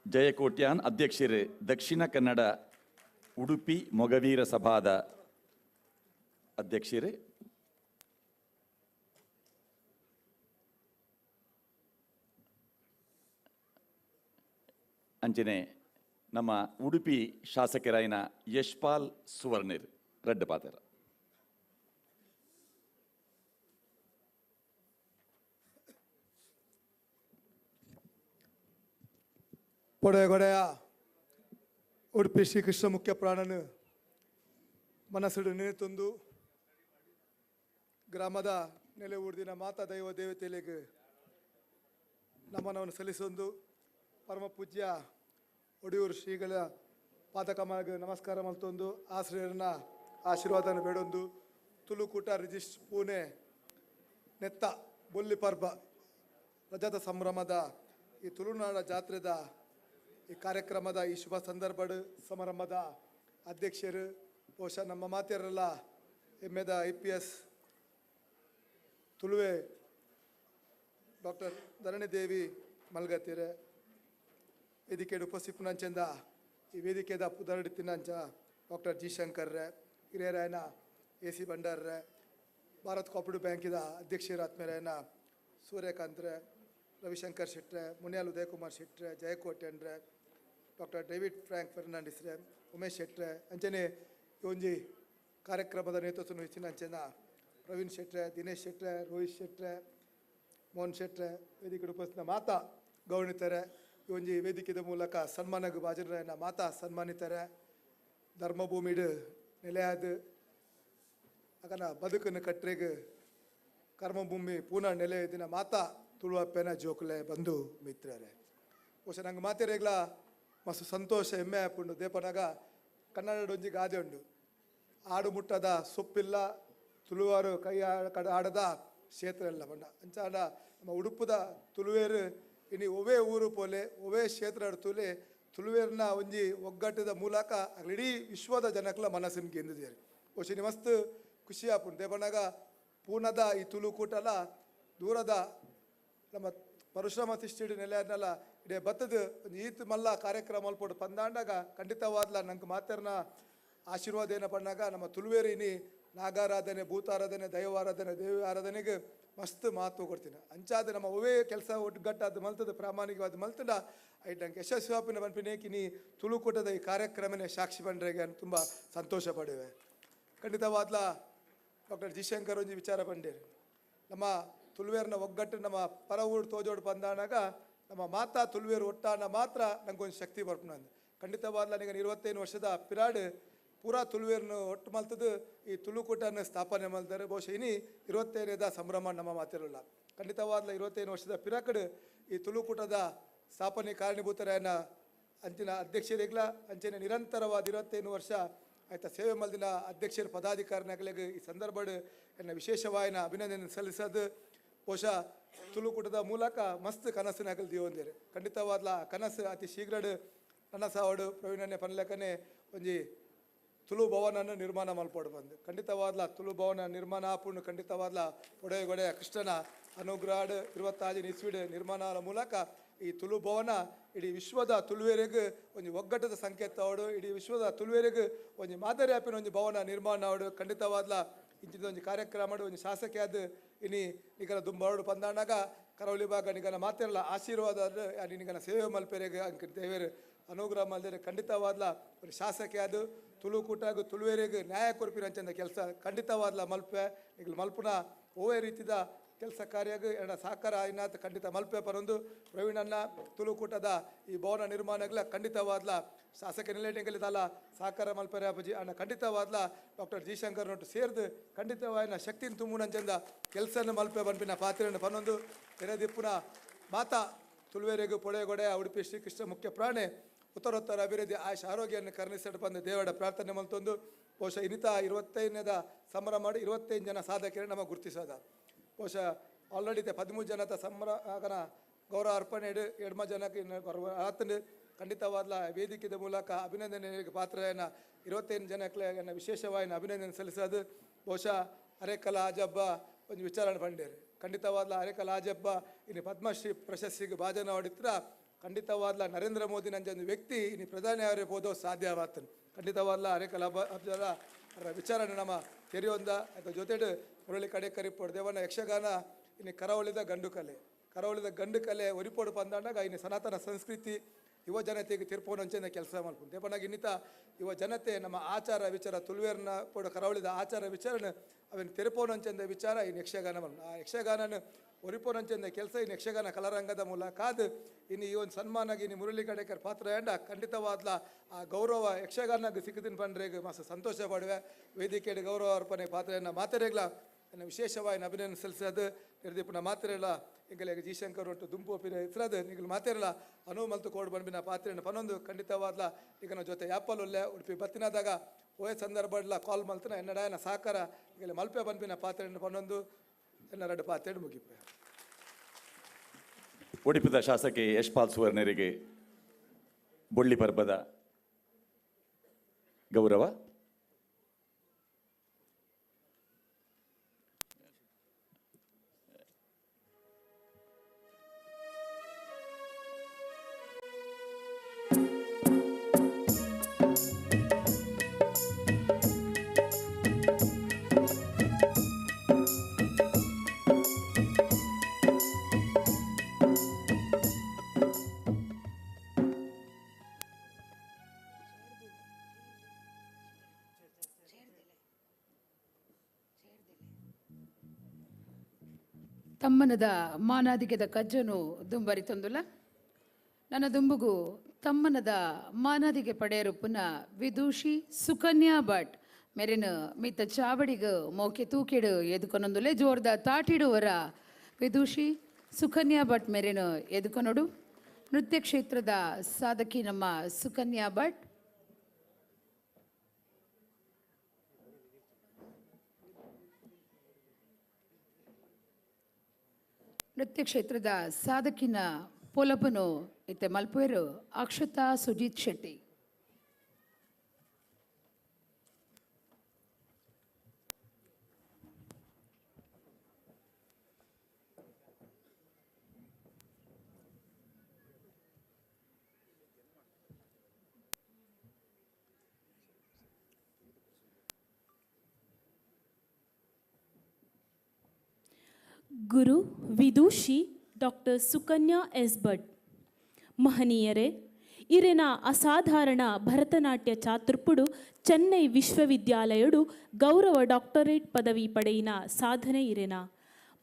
[SPEAKER 6] ಜಯಕೋಟ್ಯಾನ್ ಅಧ್ಯಕ್ಷರು ದಕ್ಷಿಣ ಕನ್ನಡ ಉಡುಪಿ ಮೊಗವೀರ ಸಭಾದ ಅಧ್ಯಕ್ಷರು. ಅಂಚನೆ ನಮ್ಮ ಉಡುಪಿ ಶಾಸಕರಾಯಿನ ಯಶ್ಪಾಲ್ ಸುವರ್ಣಿರ್ ರಡ್ಡಪಾತರ.
[SPEAKER 17] ಪೊಡೆಗೊಡೆಯ ಉಡುಪಿ ಶ್ರೀಕೃಷ್ಣ ಮುಖ್ಯ ಪ್ರಾಣನ ಮನಸ್ಸು ನೆನೆತೊಂದು ಗ್ರಾಮದ ನೆಲೆ ಊರ್ದಿನ ಮಾತಾ ದೈವ ದೇವತೆಗಳಿಗೆ ನಮನವನ್ನು ಸಲ್ಲಿಸೊಂದು ಪರಮ ಪೂಜ್ಯ ಒಡಿಯೂರು ಶ್ರೀಗಳ ಪಾದಕಮಾಗ ನಮಸ್ಕಾರ ಮಲ್ತೊಂದು ಆಶ್ರಯರನ್ನ ಆಶೀರ್ವಾದನ ಬೇಡೊಂದು ತುಳುಕೂಟ ರಿಜಿಸ್ಟ್ ಪೂನೆ ನೆತ್ತ ಬೊಲ್ಲಿ ಪರ್ಬ ರಜತ ಸಂಭ್ರಮದ ಈ ತುಳುನಾಡ ಜಾತ್ರೆದ ಈ ಕಾರ್ಯಕ್ರಮದ ಈ ಶುಭ ಸಂದರ್ಭ ಸಮಾರಂಭದ ಅಧ್ಯಕ್ಷರು ಬಹುಶಃ ನಮ್ಮ ಮಾತೆಯರೆಲ್ಲ ಹೆಮ್ಮೆದ IPS Tuluve doctor Dharanidevi ಮಲ್ಗತ್ತೀರೆ ವೇದಿಕೆ ಉಪಸ್ಥಿತನಂಚೆಂದ ಈ ವೇದಿಕೆದ ಪುದರಡಿತಿನಂಚ ಡಾಕ್ಟರ್ ಜಿ ಶಂಕರ್ರೆ ಹಿರಿಯರಾಯನ ಎ ಸಿ ಭಂಡಾರ್ರೆ ಭಾರತ್ ಕೋಪರೇಟಿವ್ ಬ್ಯಾಂಕಿದ ಅಧ್ಯಕ್ಷರಾತ್ಮೇರಾಯನ ಸೂರ್ಯಕಾಂತ್ರೆ ರವಿಶಂಕರ್ ಶೆಟ್ರೆ ಮುನಿಯಾಲ್ ಉದಯಕುಮಾರ್ ಶೆಟ್ರೆ ಜಯಕೋಟೆನ್ರೆ ಡಾಕ್ಟರ್ ಡೇವಿಡ್ ಫ್ರ್ಯಾಂಕ್ ಫೆರ್ನಾಂಡಿಸ್ರೆ ಉಮೇಶ್ ಶೆಟ್ರೆ ಅಂಚನೆ ಈ ಒಂಜಿ ಕಾರ್ಯಕ್ರಮದ ನೇತೃತ್ವ ವಹಿಸಿನ ಅಂಚೆನ ಪ್ರವೀಣ್ ಶೆಟ್ರೆ ದಿನೇಶ್ ಶೆಟ್ರೆ ರೋಹಿತ್ ಶೆಟ್ರೆ ಮೋಹನ್ ಶೆಟ್ರೆ ವೇದಿಕೆ ಉಪಸ್ಥಿತ ಮಾತಾ ಗೌರವಿತಾರೆ. ಈ ಒಂಜಿ ವೇದಿಕೆದ ಮೂಲಕ ಸನ್ಮಾನಗ್ ಬಾಜನರಾಯನ ಮಾತಾ ಸನ್ಮಾನಿತಾರೆ. ಧರ್ಮಭೂಮಿಡು ನೆಲೆಯಾದ ಅಗನ ಬದುಕನ್ನು ಕಟ್ರೆಗ್ ಕರ್ಮಭೂಮಿ ಪೂನಾ ನೆಲೆ ದಿನ ಮಾತಾ ತುಳುವಪ್ಪೆನ ಜೋಕುಲೆ ಬಂಧು ಮಿತ್ರರೇ, ಬಹುಶಃ ನಂಗೆ ಮಾತೆರೆಗ್ಲ ಮಸ್ತ್ ಸಂತೋಷ ಹೆಮ್ಮೆ ಆಪುಂಡು. ದೇಪನಾಗ ಕನ್ನಡ ಒಂಜಿ ಗಾದೆ ಉಂಡು, ಆಡು ಮುಟ್ಟದ ಸೊಪ್ಪಿಲ್ಲ ತುಳುವಾರು ಕೈ ಆಡದ ಕ್ಷೇತ್ರ ಇಲ್ಲ ಬಣ್ಣ. ಅಂಚಾಡ ನಮ್ಮ ಉಡುಪುದ ತುಳುವೇರು ಇನಿ ಒವೇ ಊರು ಪೋಲೆ ಒವೇ ಕ್ಷೇತ್ರ ತುಲೆ ತುಳುವೇರ್ನ ಒಂಜಿ ಒಗ್ಗಟ್ಟದ ಮೂಲಕ ಇಡೀ ವಿಶ್ವದ ಜನಕ್ಲ ಮನಸ್ಸಿನ ಗೆಂದಿದ್ದಾರೆ. ಬಹುಶಃ ಮಸ್ತ್ ಖುಷಿ ಆಪುಂಡು. ದೇಪನಾಗ ಪೂನದ ಈ ತುಳುಕೂಟಲ ದೂರದ ನಮ್ಮ ಪರಶುರಾಮ ತಿಷ್ಟಿಡು ನೆಲೆಯನ್ನೆಲ್ಲ ಇಡೀ ಬತ್ತದ ಒಂದು ಈತ್ ಮಲ್ಲ ಕಾರ್ಯಕ್ರಮ ಅಲ್ಪೋಡು ಪಂದಾಂಡಾಗ ಖಂಡಿತವಾದ್ಲ ನಂಗೆ ಮಾತರ್ನ ಆಶೀರ್ವಾದ ಏನ ಪಣ್ಣಾಗ ನಮ್ಮ ತುಳುವೇರಿನಿ ನಾಗಾರಾಧನೆ ಭೂತಾರಾಧನೆ ದೈವಾರಾಧನೆ ದೇವಿ ಆರಾಧನೆಗೆ ಮಸ್ತ್ ಮಹತ್ವ ಕೊಡ್ತೀನಿ. ಅಂಚಾದ ನಮ್ಮ ಒವೇ ಕೆಲಸ ಒಟ್ಟುಗಟ್ಟಾದ ಮಲ್ತದ ಪ್ರಾಮಾಣಿಕವಾದ ಮಲ್ತದ ಐಟ್ ನಂಗೆ ಯಶಸ್ವಿಯಾಪಿನ ಪನ್ಪಿನೇಕಿನಿ ತುಳುಕೂಟದ ಈ ಕಾರ್ಯಕ್ರಮನೇ ಸಾಕ್ಷಿ ಬಂಡ್ರೆಗೆ ತುಂಬ ಸಂತೋಷ ಪಡುವೆ. ಖಂಡಿತವಾದ್ಲ ಡಾಕ್ಟರ್ ಜಿ ಶಂಕರ್ ಒಂಜಿ ವಿಚಾರ ಬಂಡೇರು, ನಮ್ಮ ತುಳುವೇರ್ನ ಒಗ್ಗಟ್ಟು ನಮ್ಮ ಪರ ಊರು ತೋಜೋಡು ಬಂದಾನಾಗ ನಮ್ಮ ಮಾತಾ ತುಳುವೇರು ಒಟ್ಟಾನ ಮಾತ್ರ ನಂಗೊಂದು ಶಕ್ತಿ ಬರ್ಪುನಂದು. ಖಂಡಿತವಾದ್ಲ ನನಗೆ 25 ವರ್ಷದ ಪಿರಾಡ್ ಪೂರಾ ತುಳುವೇರ್ನ ಒಟ್ಟು ಮಲ್ತದ್ದು ಈ ತುಳುಕೂಟನ ಸ್ಥಾಪನೆ ಮಲ್ತಾರೆ. ಬಹುಶಃ ಇನಿ 25ನೇದ ಸಂಭ್ರಮ ನಮ್ಮ ಮಾತಿರಲ್ಲ. ಖಂಡಿತವಾದ್ಲ 25 ವರ್ಷದ ಪಿರಾಕಡ್ ಈ ತುಳುಕೂಟದ ಸ್ಥಾಪನೆ ಕಾರಣೀಭೂತರಾಯನ ಅಂಚಿನ ಅಧ್ಯಕ್ಷರಿಗ್ಲ ಅಂಚಿನ ನಿರಂತರವಾದ 25 ವರ್ಷ ಆಯ್ತಾ ಸೇವೆ ಮಲ್ದಿನ ಅಧ್ಯಕ್ಷರ ಪದಾಧಿಕಾರಿನಾಗಲಿಗೆ ಈ ಸಂದರ್ಭ ಎನ್ನ ವಿಶೇಷವಾಯಿನ ಅಭಿನಂದನೆ ಸಲ್ಲಿಸೋದು. ಬಹುಶಃ ತುಳುಕೂಟದ ಮೂಲಕ ಮಸ್ತ್ ಕನಸಿನಾಗಲು ದಿವೊಂದೇರು ಖಂಡಿತವಾದ್ಲ ಕನಸು ಅತಿ ಶೀಘ್ರಡ್ ನನ್ನ ಸಾವಡು ಪ್ರವೀಣನೆ ಪನ್ಲೆಕನೆ ಒಂಜಿ ತುಳು ಭವನನ್ನು ನಿರ್ಮಾಣ ಮಲ್ಪೋಡು ಬಂದು ಖಂಡಿತವಾದ್ಲ ತುಳು ಭವನ ನಿರ್ಮಾಣ ಆಪುಂಡು ಖಂಡಿತವಾದ್ಲ ಒಡೆಯ ಕೃಷ್ಣನ ಅನುಗ್ರಹಡ್ 25 ಇಸ್ವಿಡ್ ನಿರ್ಮಾಣದ ಮೂಲಕ ಈ ತುಳು ಭವನ ಇಡೀ ವಿಶ್ವದ ತುಳುವೆರೆಗ್ ಒಂಜಿ ಒಗ್ಗಟ್ಟದ ಸಂಕೇತ ಅವಡು ಇಡೀ ವಿಶ್ವದ ತುಳುವೆರೆಗ್ ಒಂಜಿ ಮಾದರಿ ಆಪಿನ ಒಂಜಿ ಭವನ ನಿರ್ಮಾಣ ಅವಡು ಖಂಡಿತವಾದ್ಲ ಇಂಚಿನ ಒಂಜಿ ಕಾರ್ಯಕ್ರಮ ಒಂಜಿ ಶಾಸಕಿಯಾದ ಇನಿ ನಿಗನ ದುಂಬಾಡು ಪಂದಾಣಾಗ ಕರಾವಳಿ ಭಾಗ ನಿಗನ ಮಾತೆರಲ ಆಶೀರ್ವಾದ ನಿಗನ ಸೇವೆ ಮಲ್ಪೆರೆಗ್ ಅಂಕ ದೇವೇರು ಅನುಗ್ರಹ ಮಲ್ದರೆ ಖಂಡಿತವಾದ್ಲ ಒಂದು ಶಾಸಕಿಯಾದ ತುಳು ಕೂಟಾಗ ತುಳುವೆರೆಗ್ ನ್ಯಾಯ ಕೊರ್ಪಿನಂಚಿನ ಕೆಲಸ ಖಂಡಿತವಾದ್ಲ ಮಲ್ಪೆ ಈಗ ಮಲ್ಪುನ ಓವೇ ರೀತಿದ ಕೆಲಸ ಕಾರ್ಯಗ್ ಎನ್ನ ಸಹಕಾರ ಆಯ್ನಾತ್ ಖಂಡಿತ ಮಲ್ಪೆ ಪರೊಂದು ಪ್ರವೀಣಣ್ಣ ತುಳುಕೂಟದ ಈ ಭವನ ನಿರ್ಮಾಣಗಳ ಖಂಡಿತವಾದ್ಲ ಶಾಸಕ ನಿಲೇಟೆಂಗಲಿದಲ್ಲ ಸಹಕಾರ ಮಲ್ಪೆರೆ ಅಪ್ಪಜಿ ಅಣ್ಣ ಖಂಡಿತವಾದ್ಲ ಡಾಕ್ಟರ್ ಜಿ ಶಂಕರ್ ನೊಟ್ಟು ಸೇರ್ದು ಖಂಡಿತವಾಯಿನ ಶಕ್ತಿನ ತುಂಬುನಂಚಂದ ಕೆಲಸನ ಮಲ್ಪೆ ಬನ್ಪಿನ ಪಾತ್ರೆಯನ್ನು ಪನ್ನೊಂದು ತೆರೆದಿಪ್ಪುನ ಮಾತಾ ತುಳುವೆರೆಗು ಪೊಳೆಗೊಡೆ ಉಡುಪಿ ಶ್ರೀಕೃಷ್ಣ ಮುಖ್ಯ ಪ್ರಾಣೆ ಉತ್ತರೋತ್ತರ ಅಭಿವೃದ್ಧಿ ಆಯುಷ್ ಆರೋಗ್ಯವನ್ನು ಕರುಣಿಸಲು ಬಂದ ದೇವಡ ಪ್ರಾರ್ಥನೆ ಮಲ್ತೊಂದು ಬಹುಶಃ ಇನ್ನಿತ 25ನೇದ ಸಂಭ್ರಮ ಮಾಡಿ 25 ಜನ ಸಾಧಕರೇ ನಮ್ಮ ಗುರುತಿಸೋದ ಬಹುಶಃ ಆಲ್ರೆಡಿ 13 ಜನದ ಸಂಭ್ರಮನ ಗೌರವ ಅರ್ಪಣೆ ಎಡ್ಮ ಜನಕ್ಕೆ ಆತನ ಖಂಡಿತವಾದ ವೇದಿಕೆದ ಮೂಲಕ ಅಭಿನಂದನೆಗೆ ಪಾತ್ರನ 25 ಜನಕ್ಕೆ ವಿಶೇಷವಾಗಿ ಅಭಿನಂದನೆ ಸಲ್ಲಿಸೋದು ಬಹುಶಃ ಅರೆಕಲಾ ಆಜಬ್ಬ ಒಂದು ವಿಚಾರಣೆ ಪಂಡೇರು ಖಂಡಿತವಾದ ಅರೆಕಲಾ ಆಜಬ್ಬ ಇನ್ನು ಪದ್ಮಶ್ರೀ ಪ್ರಶಸ್ತಿಗೆ ಭಾಜನ ಹೊಡಿತ್ರ ಖಂಡಿತವಾದ ನರೇಂದ್ರ ಮೋದಿ ನಂಜ ಒಂದು ವ್ಯಕ್ತಿ ಇನ್ನು ಪ್ರಧಾನಿ ಅವರೇ ಹೋದೋ ಸಾಧ್ಯವಾತನು ಖಂಡಿತವಾದ ಅರೆಕಲಾ ಅಬ್ಜಲ ಅವರ ವಿಚಾರಣೆ ನಮ್ಮ ತೆರೆಯೊಂದ ಅದರ ಜೊತೆಡು ಮುರಳಿ ಕಡೆ ಕರಿಪೋಡು ದೇವನ ಯಕ್ಷಗಾನ ಇನ್ನು ಕರಾವಳಿದ ಗಂಡು ಕಲೆ ಕರಾವಳಿದ ಗಂಡು ಕಲೆ ಒರಿಪೋಡು ಬಂದಾಗ ಇನ್ನು ಸನಾತನ ಸಂಸ್ಕೃತಿ ಯುವ ಜನತೆಗೆ ತೀರ್ಪೋನಂಚಿನ ಕೆಲಸ ಮಾಡ್ಕೊಂಡು ದೇವನಾಗ ಇನ್ನಿತ ಯುವ ಜನತೆ ನಮ್ಮ ಆಚಾರ ವಿಚಾರ ತುಳುವೇರ್ನ ಪೋಡು ಕರಾವಳಿದ ಆಚಾರ ವಿಚಾರನ ಅವನ ತೆರಪೋನಂಚಿನ ವಿಚಾರ ಇನ್ನು ಯಕ್ಷಗಾನ ಆ ಯಕ್ಷಗಾನನ ಒರಿಪೋನಂಚಿನ ಕೆಲಸ ಇನ್ನು ಯಕ್ಷಗಾನ ಕಲಾರಂಗದ ಮೂಲಕ ಅದು ಇನ್ನು ಈ ಒಂದು ಸನ್ಮಾನಾಗಿ ಇನ್ನು ಮುರಳಿ ಕಡೇಕರ್ ಪಾತ್ರ ಎಂಡ ಖಂಡಿತವಾದ್ಲ ಆ ಗೌರವ ಯಕ್ಷಗಾನಕ್ಕೆ ಸಿಕ್ಕದಿನ ಪಂಡ್ರೆಗೆ ಮಸ್ತ್ ಸಂತೋಷ ಪಡುವೆ ವೇದಿಕೆಯ ಗೌರವ ಅರ್ಪಣೆ ಪಾತ್ರೆಯನ್ನು ಮಾತೆರೆಗ್ಲ ನನ್ನ ವಿಶೇಷವಾಗಿ ಅಭಿನಂದನೆ ಸಲ್ಲಿಸೋದು ನಿರ್ದೀಪನ ಮಾತಿರಲ್ಲ ಎಂಗಲಿಗೆ ಜಿ ಶಂಕರ್ ಒಟ್ಟು ದುಂಪು ಒಪ್ಪಿನ ಇಸ್ರದ ನಿಗಲು ಮಾತಿರಲ್ಲ ಅನುವು ಮಲ್ತು ಕೋಡ್ ಬಂಬಿನ ಪಾತ್ರೆಯನ್ನು ಪನ್ನೊಂದು ಖಂಡಿತವಾದ್ಲ ಈಗ ನಮ್ಮ ಜೊತೆ ಯಾಪಲ್ ಒಲ್ಲೆ ಉಡುಪಿ ಬತ್ತಿನಾದಾಗ ಓಯ್ ಸಂದರ್ಭಡ್ಲ ಕಾಲ್ ಮಲ್ತನ ಎನ್ನಡಾಯನ ಸಹಕಾರ ಈಗಲೇ ಮಲ್ಪೆ ಬಂಬಿನ ಪಾತ್ರೆಯನ್ನು ಪನ್ನೊಂದು ಎನ್ನರಡು ಪಾತ್ರೆ ಮುಗಿಪೆ.
[SPEAKER 6] ಒಡಿಪದ ಶಾಸಕಿ ಯಶ್ಪಾಲ್ ಸುವರ್ಣರಿಗೆ ಬೊಳ್ಳಿ ಪರ್ಬದ ಗೌರವ.
[SPEAKER 4] ತಮ್ಮನದ ಮಾನಾದಿಗೆದ ಕಜ್ಜನು ದುಂಬರಿ ತಂದುಲ ನನ್ನ ದುಂಬುಗು ತಮ್ಮನದ ಮಾನಾದಿಗೆ ಪಡೆಯರು ಪುನಃ ವಿದೂಷಿ ಸುಕನ್ಯಾ ಭಟ್ ಮೆರೆನ ಮಿತ್ತ ಚಾವಡಿಗ ಮೋಕೆ ತೂಕೆಡು ಎದುಕೊನೊಂದುಲೆ ಜೋರ್ದ ತಾಟಿಡುವರ ವಿದೂಷಿ ಸುಕನ್ಯಾ ಭಟ್ ಮೆರೆನ ಎದುಕೊನೊಡು. ನೃತ್ಯ ಕ್ಷೇತ್ರದ ಸಾಧಕಿ ನಮ್ಮ ಸುಕನ್ಯಾ ಭಟ್. ನೃತ್ಯ ಕ್ಷೇತ್ರದ ಸಾಧಕಿನ ಪೊಲಬನು ಇತ್ತೆ ಮಲ್ಪೇರು ಅಕ್ಷತಾ ಸುಜಿತ್ ಶೆಟ್ಟಿ.
[SPEAKER 12] ಗುರು ವಿದೂಷಿ ಡಾಕ್ಟರ್ ಸುಕನ್ಯಾ ಎಸ್ ಭಟ್. ಮಹನೀಯರೇ, ಇರೆನ ಅಸಾಧಾರಣ ಭರತನಾಟ್ಯ ಚಾತುರ್ಪುಡು ಚೆನ್ನೈ ವಿಶ್ವವಿದ್ಯಾಲಯಡು ಗೌರವ ಡಾಕ್ಟರೇಟ್ ಪದವಿ ಪಡೆಯಿನ ಸಾಧನೆ ಇರೆನ.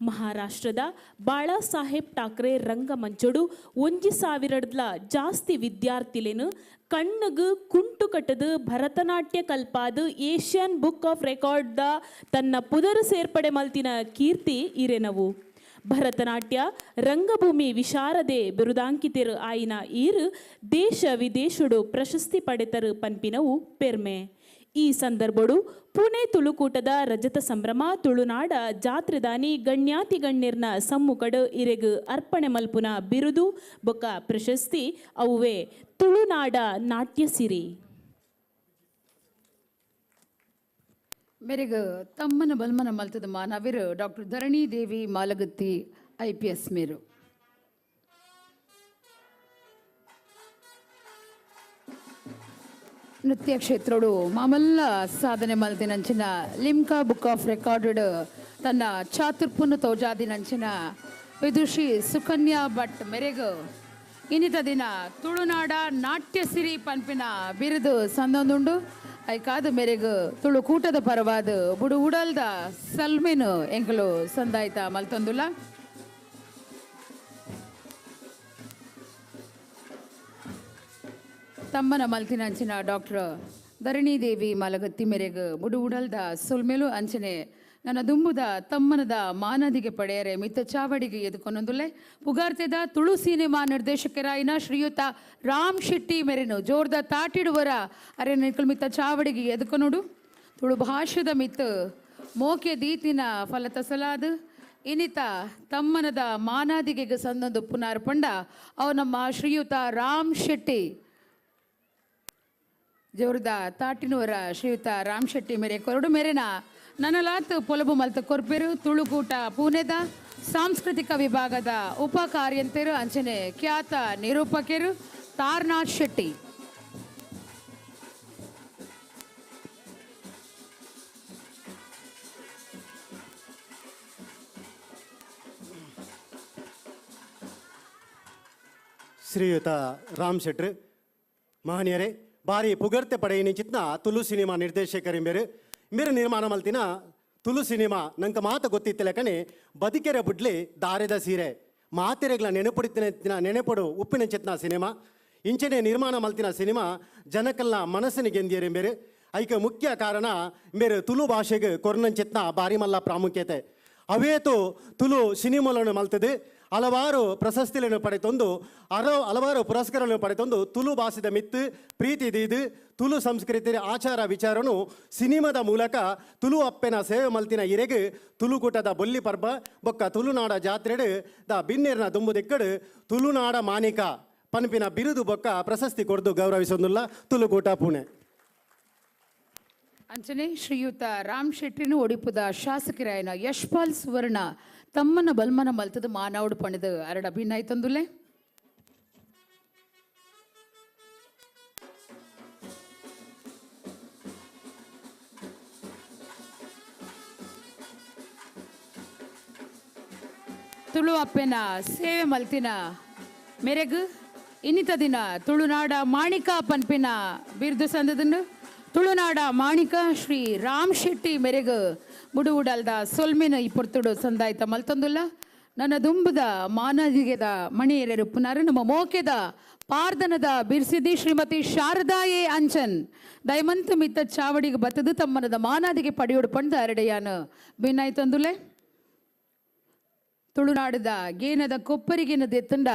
[SPEAKER 12] ಮಹಾರಾಷ್ಟ್ರದ ಬಾಳಾ ಸಾಹೇಬ್ ಠಾಕ್ರೆ ರಂಗಮಂಚಡು 1000 ಜಾಸ್ತಿ ವಿದ್ಯಾರ್ಥಿಲೇನು ಕಣ್ಣುಗು ಕುಂಟು ಕಟ್ಟದು ಭರತನಾಟ್ಯ ಕಲ್ಪಾದು ಏಷ್ಯನ್ ಬುಕ್ ಆಫ್ ರೆಕಾರ್ಡ್ದ ತನ್ನ ಪುದರು ಸೇರ್ಪಡೆ ಮಲ್ತಿನ ಕೀರ್ತಿ ಇರೆನವು. ಭರತನಾಟ್ಯ ರಂಗಭೂಮಿ ವಿಶಾರದೆ ಬಿರುದಾಂಕಿತಿರು ಆಯಿನ ಈರು ದೇಶ ವಿದೇಶಡು ಪ್ರಶಸ್ತಿ ಪಡೆತರು ಪನ್ಪಿನವು ಪೆರ್ಮೆ. ಈ ಸಂದರ್ಭಡು ಪುಣೆ ತುಳುಕೂಟದ ರಜತ ಸಂಭ್ರಮ ತುಳುನಾಡ ಜಾತ್ರೆದಾನಿ ಗಣ್ಯಾತಿ ಗಣ್ಯರ್ನ ಸಮ್ಮುಖಡು ಇರೆಗ್ ಅರ್ಪಣೆ ಮಲ್ಪುನ ಬಿರುದು ಬೊಕ್ಕ ಪ್ರಶಸ್ತಿ ಅವುವೆ ತುಳುನಾಡ ನಾಟ್ಯ ಸಿರಿ.
[SPEAKER 4] ಮೇರೆಗ್ ತಮ್ಮನ ಬಲ್ಮನ ಮಲ್ತದ ಮಾನವಿರು doctor Dharani Devi Malagatti IPS ಮೇರು. ನೃತ್ಯ ಕ್ಷೇತ್ರಡು ಮಾಮಲ್ಲ ಸಾಧನೆ ಮಲ್ತಿನಂಚಿನ ಲಿಮ್ಕಾ ಬುಕ್ ಆಫ್ ರೆಕಾರ್ಡ್ ತನ್ನ ಚಾತುರ್ಪುನ್ನು ತೋಜಾದಿನಂಚಿನ ವಿದುಷಿ ಸುಕನ್ಯಾ ಭಟ್ ಮೆರೆಗು ಇನ್ನಿತ ದಿನ ತುಳುನಾಡ ನಾಟ್ಯ ಸಿರಿ ಪನ್ಪಿನ ಬಿರುದು ಸಂದೊಂದುಂಡು. ಐಕಾದ ಮೇರೆಗು ತುಳು ಕೂಟದ ಪರವಾದ ಬುಡು ಉಡಲ್ದ ಸಲ್ಮೆನು ಎಂಕಲು ಸಂದಾಯ್ತ ಮಲ್ತೊಂದುಲ್ಲ. ತಮ್ಮನ ಮಲ್ತಿನಂಚಿನ ಡಾಕ್ಟರ್ ಧರಣಿದೇವಿ ಮಲಗತ್ತಿ ಮೇರೆಗು ಬುಡು ಉಡಲ್ದ ಸೊಲ್ಮೆಲು ಅಂಚನೆ ನನ್ನ ದುಂಬುದ ತಮ್ಮನದ ಮಾನದಿಗೆ ಪಡೆಯರೆ ಮಿತ್ತ ಚಾವಡಿಗೆ ಎದುಕೊನೊಂದುಲ್ಲೆ ಪುಗಾರ್ತೆದ ತುಳು ಸಿನಿಮಾ ನಿರ್ದೇಶಕರಾಯಿನ ಶ್ರೀಯುತ ರಾಮ್ ಶೆಟ್ಟಿ ಮೇರೆನು ಜೋರ್ದ ತಾಟಿಡುವರ ಅರೆ ನಿಕಲ್ ಮಿತ್ತ ಚಾವಡಿಗೆ ಎದುಕೊನುಡು. ತುಳು ಭಾಷೆದ ಮಿತ್ತ ಮೋಕೆ ದೀತಿನ ಫಲತ ಸಲಾದ ಇನಿತ ತಮ್ಮನದ ಮಾನಾದಿಗೆ ಸಂದೊಂದು ಪುನಾರ್ಪಂಡ ಅವು ನಮ್ಮ ಶ್ರೀಯುತ ರಾಮ್ ಶೆಟ್ಟಿ ಜೋರ್ದ ತಾಟಿನವರ ಶ್ರೀಯುತ ರಾಮ್ ಶೆಟ್ಟಿ ಮೇರೆ ಕೊರಡು ಮೇರೆನ ನನಲಾತ್ ಪೊಲಬು ಮಲ್ತ ಕೊರ್ಪೆರು ತುಳುಕೂಟ ಪೂನೆದ ಸಾಂಸ್ಕೃತಿಕ ವಿಭಾಗದ ಉಪ ಕಾರ್ಯಂತೆರು ಅಂಚನೆ ಖ್ಯಾತ ನಿರೂಪಕರು ತಾರ್ನಾಥ್ ಶೆಟ್ಟಿ.
[SPEAKER 13] ಶ್ರೀಯುತ ರಾಮ್ ಶೆಟ್ರು ಮಹನೀಯರೇ, ಬಾರಿ ಪುಗರ್ತೆ ಪಡೆಯಿನ ಚಿತ್ನ ತುಳು ಸಿನಿಮಾ ನಿರ್ದೇಶಕರು ಮೇರು ಮೇರು ನಿರ್ಮಾಣ ಮಲ್ತಿನ ತುಳು ಸಿನಿಮಾ ನಂಗೆ ಮಾತು ಗೊತ್ತಿತ್ತಲಕನೆ ಬದುಕೆರೆ ಬುಡ್ಲಿ ದಾರೆದ ಸೀರೆ ಮಾತೆರೆಗಳ ನೆನಪುಡಿತಿನ ನೆನಪಡು ಉಪ್ಪಿನ ಚಿತ್ನ ಸಿನಿಮಾ ಇಂಚನೆ ನಿರ್ಮಾಣ ಮಲ್ತಿನ ಸಿನಿಮಾ ಜನಕಲ್ಲ ಮನಸ್ಸಿನ ಗೆಂದಿಯರೆ ಮೇರು. ಐಕ ಮುಖ್ಯ ಕಾರಣ ಮೇರು ತುಳು ಭಾಷೆಗೆ ಕೊರ್ನಂಚಿತ್ನ ಬಾರಿ ಮಲ್ಲ ಪ್ರಾಮುಖ್ಯತೆ ಅವೇತು ತುಳು ಸಿನಿಮಾలను ಮಲ್ತದೆ ಹಲವಾರು ಪ್ರಶಸ್ತಿಗಳನ್ನು ಪಡೆತೊಂದು ಹಲವಾರು ಪುರಸ್ಕಾರಗಳನ್ನು ಪಡೆತೊಂದು ತುಳು ಭಾಷೆದ ಮಿತ್ತು ಪ್ರೀತಿ ದೀದು ತುಳು ಸಂಸ್ಕೃತಿ ಆಚಾರ ವಿಚಾರನು ಸಿನಿಮಾದ ಮೂಲಕ ತುಳು ಅಪ್ಪೆನ ಸೇವೆ ಮಲ್ತಿನ ಇರೆಗ್ ತುಳುಕೂಟದ ಬೊಲ್ಲಿ ಪರ್ಬ ಬೊಕ್ಕ ತುಳುನಾಡ ಜಾತ್ರೆಡು the ಬಿನ್ನೇರ್ನ ದುಂಬುದಿಕ್ಕಡು ತುಳುನಾಡ ಮಾನಿಕ ಪನ್ಪಿನ ಬಿರುದು ಬೊಕ್ಕ ಪ್ರಶಸ್ತಿ ಕೊಡ್ದು ಗೌರವಿಸೊಂದುಲ್ಲ ತುಳುಕೂಟ ಪುಣೆ.
[SPEAKER 4] ಅಂಚನೆ ಶ್ರೀಯುತ ರಾಮ್ ಶೆಟ್ಟಿನ ಒಡಿಪುದ ಶಾಸಕರಾಯನ ಯಶ್ಪಾಲ್ ಸುವರ್ಣ ತಮ್ಮನ ಬಲ್ಮನ ಮಲ್ತದ ಮಾನವಡು ಪಣಿದು ಅರಡ ಭಿನ್ನಾಯ್ತಂದುಲೆ. ತುಳು ಅಪ್ಪೆನ ಸೇವೆ ಮಲ್ತಿನ ಮೆರೆಗು ಇನ್ನಿತ ದಿನ ತುಳುನಾಡ ಮಾಣಿಕ ಪನ್ಪಿನ ಬಿರುದು ಸಂದದನ್ನು ತುಳುನಾಡ ಮಾಣಿಕ ಶ್ರೀ ರಾಮ್ ಶೆಟ್ಟಿ ಮೆರೆಗು ಬುಡುವುಡಲ್ದ ಸೊಲ್ಮೆನ ಈ ಪೊರ್ತುಡು ಸಂದಾಯ್ತ ಮಲ್ತೊಂದುಲ್ಲ. ನನ್ನ ದುಂಬುದ ಮಾನದಿಗೆದ ಮಣಿಯರೆರು ಪುನರ್ ನಮ್ಮ ಮೋಕೆದ ಪಾರ್ದನದ ಬಿರ್ಸಿದಿ ಶ್ರೀಮತಿ ಶಾರದಾ ಎ ಅಂಚನ್ ದಯಮಂತ ಮಿತ್ತ ಚಾವಡಿಗೆ ಬತ್ತದು ತಮ್ಮನದ ಮಾನಾದಿಗೆ ಪಡೆಯೋಡು ಪಂಡ ಅರಡೆಯಾನ ಭಿನ್ನಾಯ್ತೊಂದುಲೆ. ತುಳುನಾಡದ ಗೇನದ ಕೊಪ್ಪರಿಗೇನ ದೆತ್ತಂಡ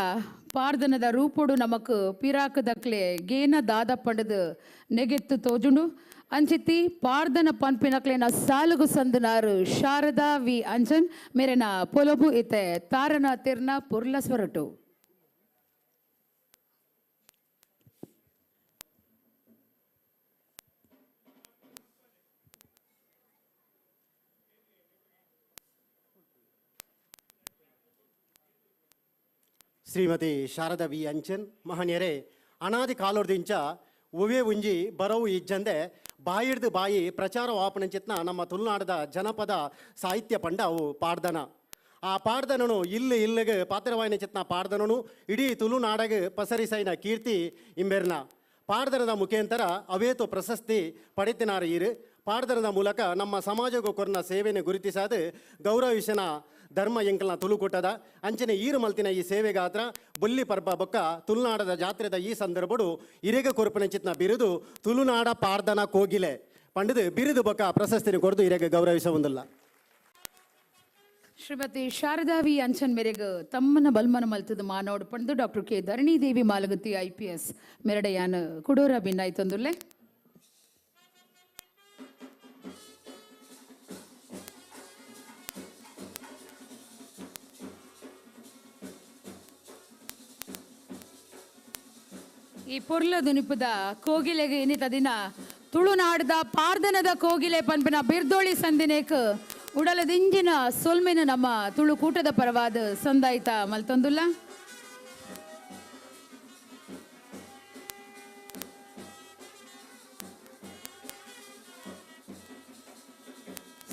[SPEAKER 4] ಪಾರ್ದನದ ರೂಪೋಡು ನಮಕ್ ಪಿರಾಕದಕ್ಲೆ ಗೇನ ದಾದ ಪಂಡದು ನೆಗೆತ್ತು ತೋಜುಂಡು. ಅಂಚಿತಿ ಪಾರ್ದನ ಪನ್ಪಿನಕ್ಲೆನ ಸಾಲುಗು ಸಂದನಾರು ಶಾರದಾ ವಿ ಅಂಚನ್ ಮೇರೆನ ಪೊಲಬು ಇತ್ತೆ ತಾರನ ತಿರ್ನ ಪುರ್ಲ ಸ್ವರಟು.
[SPEAKER 13] ಶ್ರೀಮತಿ ಶಾರದಾ ವಿ ಅಂಚನ್ ಮಹನೀಯರೇ, ಅನಾದಿ ಕಾಲೋರ್ದಿಂಚ ಒವೇ ಉಂಜಿ ಬರವು ಇಜ್ಜಂದೆ ಬಾಯಿಡ್ದು ಬಾಯಿ ಪ್ರಚಾರ ವಾಪನಂಚಿತ್ನ ನಮ್ಮ ತುಳುನಾಡದ ಜನಪದ ಸಾಹಿತ್ಯ ಪಂಡ ಅವು ಪಾಡ್ದನ. ಆ ಪಾಡ್ದನನು ಇಲ್ಲಿ ಇಲ್ಲಿಗೆ ಪಾತ್ರವಾಯಿನ ಚಿತ್ನ ಪಾಡ್ದನನು ಇಡೀ ತುಳುನಾಡಗೆ ಪಸರಿಸೈನ ಕೀರ್ತಿ ಇಂಬೆರ್ನ ಪಾಡ್ದನದ ಮುಖೇಂತರ ಅವೇತು ಪ್ರಶಸ್ತಿ ಪಡೆತಿನಾರ ಈರು. ಪಾಡ್ದನದ ಮೂಲಕ ನಮ್ಮ ಸಮಾಜಕ್ಕೂ ಕೊರ್ನ ಸೇವೆಯನ್ನು ಗುರುತಿಸಾದ ಗೌರವಿಸನ ಧರ್ಮ ಎಂಕಲ್ನ ತುಳುಕೂಟದ ಅಂಚನೆ ಈರು ಮಲ್ತಿನ ಈ ಸೇವೆಗಾತ್ರ ಬೊಲ್ಲಿ ಪರ್ಬ ಬೊಕ್ಕ ತುಳುನಾಡದ ಜಾತ್ರೆದ ಈ ಸಂದರ್ಭಡು ಇರೆಗ ಕೊರ್ಪಿನ ಚಿತ್ನ ಬಿರುದು ತುಳುನಾಡ ಪಾಡ್ದನ ಕೋಗಿಲೆ ಪಂಡದು ಬಿರುದು ಬೊಕ್ಕ ಪ್ರಶಸ್ತಿನ ಕೊರದು ಇರೆಗ ಗೌರವಿಸ ಒಂದಿಲ್ಲ.
[SPEAKER 4] ಶ್ರೀಮತಿ ಶಾರದಾ ವಿ ಅಂಚನ್ ಮೇರೆಗ್ ತಮ್ಮನ ಬಲ್ಮನ ಮಲ್ತದ ಮಾನೋಡ್ ಪಂದು doctor K Dharani Devi Malagatti IPS ಮೆರಡೆಯಾನ ಕುಡೋರ ಭಿನ್ನಾಯ್ತೊಂದುಲ್ಲೆ. ಈ ಪೊರ್ಲ ದುನಿಪುದ ಕೋಗಿಲೆಗೆ ಇನ್ನಿತ ದಿನ ತುಳುನಾಡ್ದ ಪಾರ್ದನದ ಕೋಗಿಲೆ ಪನ್ಪಿನ ಬಿರ್ದೋಳಿ ಸಂದಿನೇಕ್ ಉಡಲದಿಂಜಿನ ಸೊಲ್ಮೆನು ನಮ್ಮ ತುಳು ಕೂಟದ ಪರವಾದ ಸಂದಾಯಿತ ಮಲ್ತೊಂದುಲ್ಲ.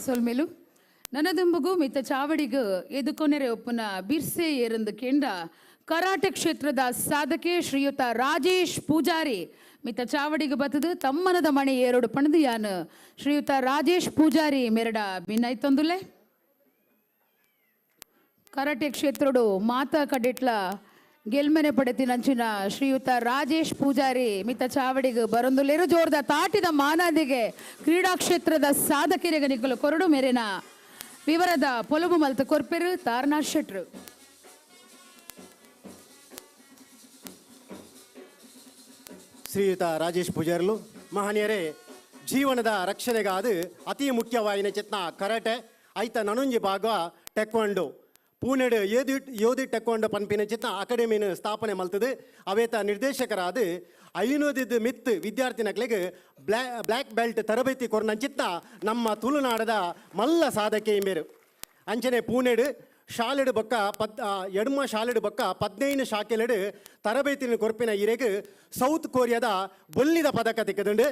[SPEAKER 4] ಸೊಲ್ಮೆಲು ನನದುಂಬುಗು ಮಿತ್ತ ಚಾವಡಿಗು ಎದುಕೊನೆರೆ ಒಪ್ಪುನ ಬಿರ್ಸೆ ಏರಂದು ಕೆಂಡ ಕರಾಟೆ ಕ್ಷೇತ್ರದ ಸಾಧಕೆ ಶ್ರೀಯುತ ರಾಜೇಶ್ ಪೂಜಾರಿ ಮಿತ್ತ ಚಾವಡಿಗೆ ಬತ್ತದು ತಮ್ಮನದ ಮಣೆ ಏರೋಡು ಪಣದು ಯಾನು ಶ್ರೀಯುತ ರಾಜೇಶ್ ಪೂಜಾರಿ ಮೆರಡ ಭಿನ್ನೈತೊಂದುಲೆ. ಕರಾಟೆ ಕ್ಷೇತ್ರಡು ಮಾತಾ ಕಡೆಟ್ಲ ಗೆಲ್ಮನೆ ಪಡೆತಿನಂಚಿನ ಶ್ರೀಯುತ ರಾಜೇಶ್ ಪೂಜಾರಿ ಮಿತ್ತ ಚಾವಡಿಗೆ ಬರೊಂದುಲೇರು ಜೋರ್ದ ತಾಟಿದ ಮಾನಾದಿಗೆ ಕ್ರೀಡಾ ಕ್ಷೇತ್ರದ ಸಾಧಕರಿಗೆ ನಿಕಲು ಕೊರಡು ಮೇರೆನ ವಿವರದ ಪೊಲಬು ಮಲ್ತ ಕೊರ್ಪೆರು ತಾರನಾಥ್ ಶೆಟ್ರು.
[SPEAKER 13] ಶ್ರೀಯುತ ರಾಜೇಶ್ ಪೂಜಾರ್ಲು ಮಹನೀಯರೇ, ಜೀವನದ ರಕ್ಷಣೆಗಾದ ಅತಿ ಮುಖ್ಯವಾಯಿನ ಚಿತ್ನ ಕರಾಟೆ ಐತ ನನೊಂಜಿ ಭಾಗ ಟೆಕ್ವಾಂಡೋ. ಪೂನೆಡ್ ಯೋಧಿ ಟೆಕ್ವಾಂಡೋ ಪನ್ಪಿನ ಚಿತ್ನ ಅಕಾಡೆಮಿನ ಸ್ಥಾಪನೆ ಮಲ್ತದೆ. ಅವೇತ ನಿರ್ದೇಶಕರಾದ 500 ಮಿತ್ ವಿದ್ಯಾರ್ಥಿನಕ್ಲೆಗ್ ಬ್ಲ್ಯಾಕ್ ಬೆಲ್ಟ್ ತರಬೇತಿ ಕೊರ್ನ ಚಿತ್ನ ನಮ್ಮ ತುಳುನಾಡದ ಮಲ್ಲ ಸಾಧಕೆ ಇಂಬೇರು. ಅಂಚನೆ ಪೂನೆಡ್ ಶಾಲೆಡ್ ಬೊಕ್ಕ ಎಡ್ಮ ಶಾಲೆಡ್ ಬೊಕ್ಕ 15 ಶಾಖೆಲೆಡ್ ತರಬೇತಿನ ಕೊರ್ಪಿನ ಇರೆಗ್ ಸೌತ್ ಕೊರಿಯಾದ ಬೊಲ್ಲಿದ ಪದಕ ತಿಕ್ಕದುಂಡು.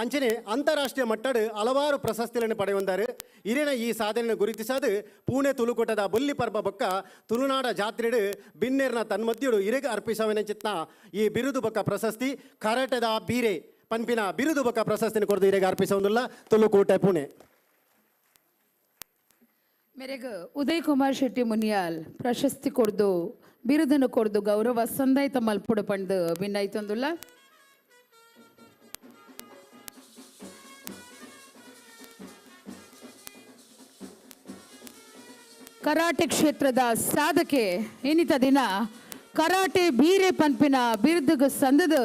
[SPEAKER 13] ಅಂಚನೆ ಅಂತಾರಾಷ್ಟ್ರೀಯ ಮಟ್ಟಡ್ ಹಲವಾರು ಪ್ರಶಸ್ತಿಗಳನ್ನು ಪಡೆಯುವಂದಾರು. ಇರೇನ ಈ ಸಾಧನೆಯನ್ನು ಗುರುತಿಸದು ಪೂಣೆ ತುಳುಕೋಟದ ಬೊಲ್ಲಿ ಪರ್ಬ ಬೊಕ್ಕ ತುಳುನಾಡ ಜಾತ್ರೆಡ್ ಬಿನ್ನೇರ್ನ ತನ್ಮಧ್ಯಡು ಇರೆಗ್ ಅರ್ಪಿಸವನ ಚಿತ್ನ ಈ ಬಿರುದು ಬೊಕ್ಕ ಪ್ರಶಸ್ತಿ ಕರಾಟೆದ ಬೀರೆ ಪನ್ಪಿನ ಬಿರುದು ಬೊಕ್ಕ ಪ್ರಶಸ್ತಿನ ಕೊರದು ಇರೆಗ್ ಅರ್ಪಿಸವೊಂದುಲ್ಲ ತುಳುಕೋಟೆ ಪುಣೆ.
[SPEAKER 4] ಮೇರೆಗ್ ಉದಯ್ ಕುಮಾರ್ ಶೆಟ್ಟಿ ಮುನಿಯಾಲ್ ಪ್ರಶಸ್ತಿ ಕೊರ್ದು ಬಿರುದನ್ನು ಕೊರ್ದು ಗೌರವ ಸಂದಾಯ್ತ ಮಲ್ಪುಡು ಪಂಡು ಭಿನ್ನಾಯ್ತೊಂದುಲ್ಲ. ಕರಾಟೆ ಕ್ಷೇತ್ರದ ಸಾಧಕೆ ಏನಿತ ದಿನ ಕರಾಟೆ ಬೀರೆ ಪನ್ಪಿನ ಬಿರುದುಗು ಸಂದದು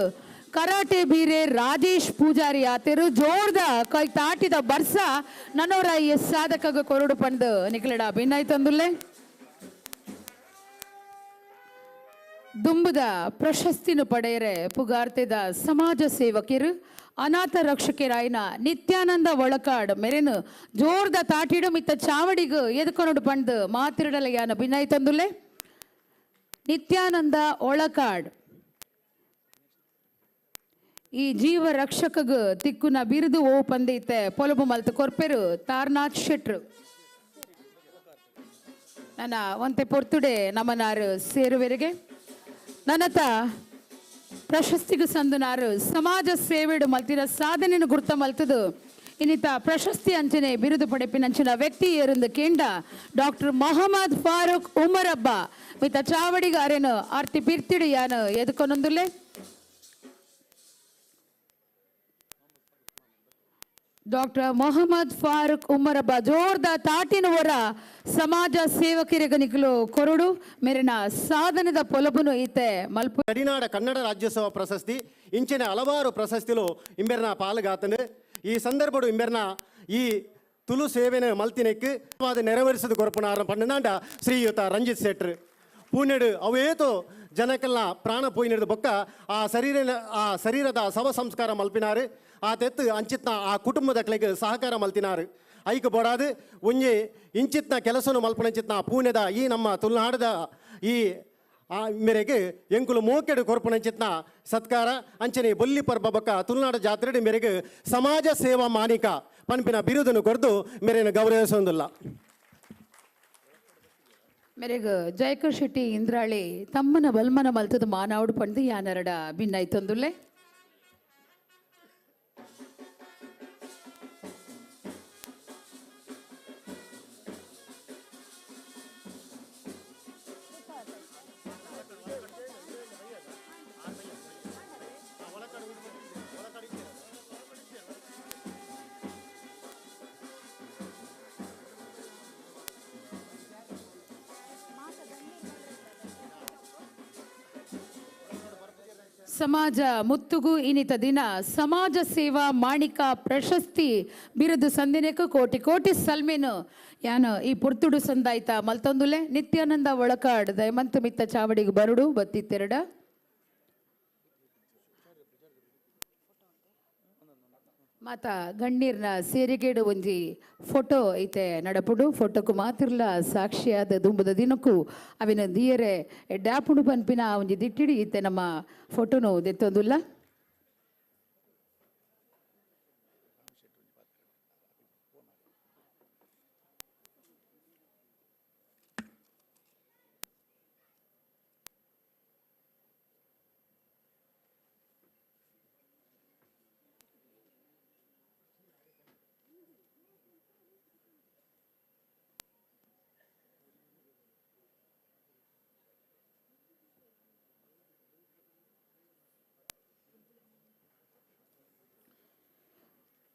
[SPEAKER 4] ಕರಾಟೆ ಬೀರೆ ರಾಜೇಶ್ ಪೂಜಾರಿ ಆತೆರು ಜೋರ್ದ ಕೈ ತಾಟಿದ ಬರ್ಸ ನನ್ನೋರ ಈ ಸಾಧಕಗ ಕೊರಡು ಪಂದು ನಿಖಲಡ ಭಿನ್ನಾಯ್ತಂದುಲ್ಲೆ. ದುಂಬುದ ಪ್ರಶಸ್ತಿನು ಪಡೆಯರೆ ಪುಗಾರ್ತೆದ ಸಮಾಜ ಸೇವಕಿರು ಅನಾಥ ರಕ್ಷಕರಾಯಿನ ನಿತ್ಯಾನಂದ ಒಳಕಾಡ್ ಮೆರೆನು ಜೋರ್ದ ತಾಟಿಡು ಮಿತ್ತ ಚಾವಡಿಗು ಎದುಕೊನಡು ಪಂದು ಮಾತಿರಡಲಯಾನ ಭಿನ್ನಾಯ್ತಂದುಲ್ಲೆ. ನಿತ್ಯಾನಂದ ಒಳಕಾಡ್ ಈ ಜೀವ ರಕ್ಷಕಗ ತಿಕ್ಕುನ ಬಿರುದು ಓ ಪಂದೈತೆ ಪೊಲಬು ಮಲ್ತ ಕೊರ್ಪೆರು ತಾರನಾಥ್ ಶೆಟ್ರು. ನನ್ನ ಒಂತೆ ಪೊರ್ತುಡೆ ನಮ್ಮನಾರು ಸೇರುವೆರಿಗೆ ನನ್ನತ ಪ್ರಶಸ್ತಿಗೂ ಸಂದನಾರು ಸಮಾಜ ಸೇವೆಡು ಮಲ್ತಿನ ಸಾಧನೆಯನ್ನು ಗುರ್ತ ಮಲ್ತದು ಇನ್ನಿತ ಪ್ರಶಸ್ತಿ ಅಂಚನೆ ಬಿರುದು ಪಡೆಪಿನಂಚಿನ ವ್ಯಕ್ತಿ ಏರಂದು ಕೇಂಡ ಡಾಕ್ಟರ್ ಮೊಹಮ್ಮದ್ ಫಾರೂಕ್ ಉಮರಬ್ಬ ಮಿತ ಚಾವಡಿಗ ಅರೆನು ಆರ್ತಿ ಪಿರ್ತಿಡು ಯಾನು ಎದುಕೊನೊಂದುಲ್ಲೆ. ಡಾಕ್ಟರ್ ಮೊಹಮ್ಮದ್ ಫಾರೂಕ್ ಉಮರಬ್ಬ ಜೋರ್ದ ತಾಟಿನವರ ಸಮಾಜ ಸೇವಕಿರಗನಿಕಲು ಕೊರಡು ಮೇರಿನ ಸಾಧನದ ಪೊಲಬುನು ಈತೆ ಮಲ್ಪು.
[SPEAKER 13] ಗಡಿನಾಡ ಕನ್ನಡ ರಾಜ್ಯೋತ್ಸವ ಪ್ರಶಸ್ತಿ ಇಂಚಿನ ಹಲವಾರು ಪ್ರಶಸ್ತಿಲು ಇಂಬೆರ್ನ ಪಾಲುಗಾತನು. ಈ ಸಂದರ್ಭಡು ಇಂಬೆರ್ನ ಈ ತುಳು ಸೇವೆನ ಮಲ್ತಿನೆಕ್ ನೆರವೇರಿಸದು ಕೊರಪುನಾರ ಪಂಡನಾಂಡ ಶ್ರೀಯುತ ರಂಜಿತ್ ಶೆಟ್ರು. ಪೂನೆಡು ಅವೇತೋ ಜನಕ್ಕೆಲ್ಲ ಪ್ರಾಣ ಪೋಯಿನದು ಬೊಕ್ಕ ಆ ಶರೀರದ ಶವ ಸಂಸ್ಕಾರ ಮಲ್ಪಿನಾರು. ಆ ತೆತ್ತು ಅಂಚಿತ್ನ ಆ ಕುಟುಂಬದ ಕ್ಲೆಗ್ ಸಹಕಾರ ಮಲ್ತಿನಾರು. ಐಕ್ ಬೋಡಾದು ಒಂಜಿ ಇಂಚಿತ್ನ ಕೆಲಸನು ಮಲ್ಪನಂಚಿತ್ನ ಪೂನೆದ ಈ ನಮ್ಮ ತುಳುನಾಡದ ಈ ಮೇರೆಗೆ ಎಂಕುಲು ಮೋಕೆಡು ಕೊರ್ಪುನಂಚಿತ್ನ ಸತ್ಕಾರ ಅಂಚನೆ ಬೊಲ್ಲಿ ಪರ್ಬ ಬೊಕ್ಕ ತುಳುನಾಡ ಜಾತ್ರೆಡು ಮೇರೆಗೆ ಸಮಾಜ ಸೇವಾ ಮಾನಿಕ ಪನ್ಪಿನ ಬಿರುದನ್ನು ಕೊರ್ದು ಮೇರೆನ ಗೌರವಿಸೊಂದಿಲ್ಲ.
[SPEAKER 4] ಮೇರೆಗ್ ಜಯಕರ್ ಶೆಟ್ಟಿ ಇಂದ್ರಾಳಿ ತಮ್ಮನ ಬಲ್ಮನ ಮಲ್ತದ ಮಾನಾವುಡು ಪಂದು ಯಾನರಡ ಭಿನ್ನಾಯ್ತೊಂದುಲ್ಲೆ. ಸಮಾಜ ಮುತ್ತುಗು ಇನಿತ ದಿನ ಸಮಾಜ ಸೇವಾ ಮಾಣಿಕ ಪ್ರಶಸ್ತಿ ಬಿರುದು ಸಂದಿನಕ್ಕೆ ಕೋಟಿ ಕೋಟಿ ಸಲ್ಮೇನು ಯಾನು ಈ ಪುರ್ತುಡು ಸಂದಾಯ್ತ ಮಲ್ತೊಂದುಲೆ. ನಿತ್ಯಾನಂದ ಒಳಕಾಡ್ ದಯಮಂತ ಮಿತ್ತ ಚಾವಡಿಗೆ ಬರುಡು ಬತ್ತಿತ್ತೆರಡ. ಮಾತ ಗಣ್ಣೀರ್ನ ಸೇರಿಗೇಡು ಒಂಜಿ ಫೋಟೋ ಐತೆ ನಡಪುಡು. ಫೋಟೋಕು ಮಾತಿರ್ಲ ಸಾಕ್ಷಿಯಾದ ದುಂಬುದ ದಿನಕ್ಕೂ ಅವಿನ ದಿಯರೆ ಡ್ಯಾಪುಡು ಪನ್ಪಿನ ಒಂಜಿ ದಿಟ್ಟಿಡಿ ಇತ್ತೆ ನಮ್ಮ ಫೋಟೋನು ದೆತ್ತೊಂದುಲ್ಲ.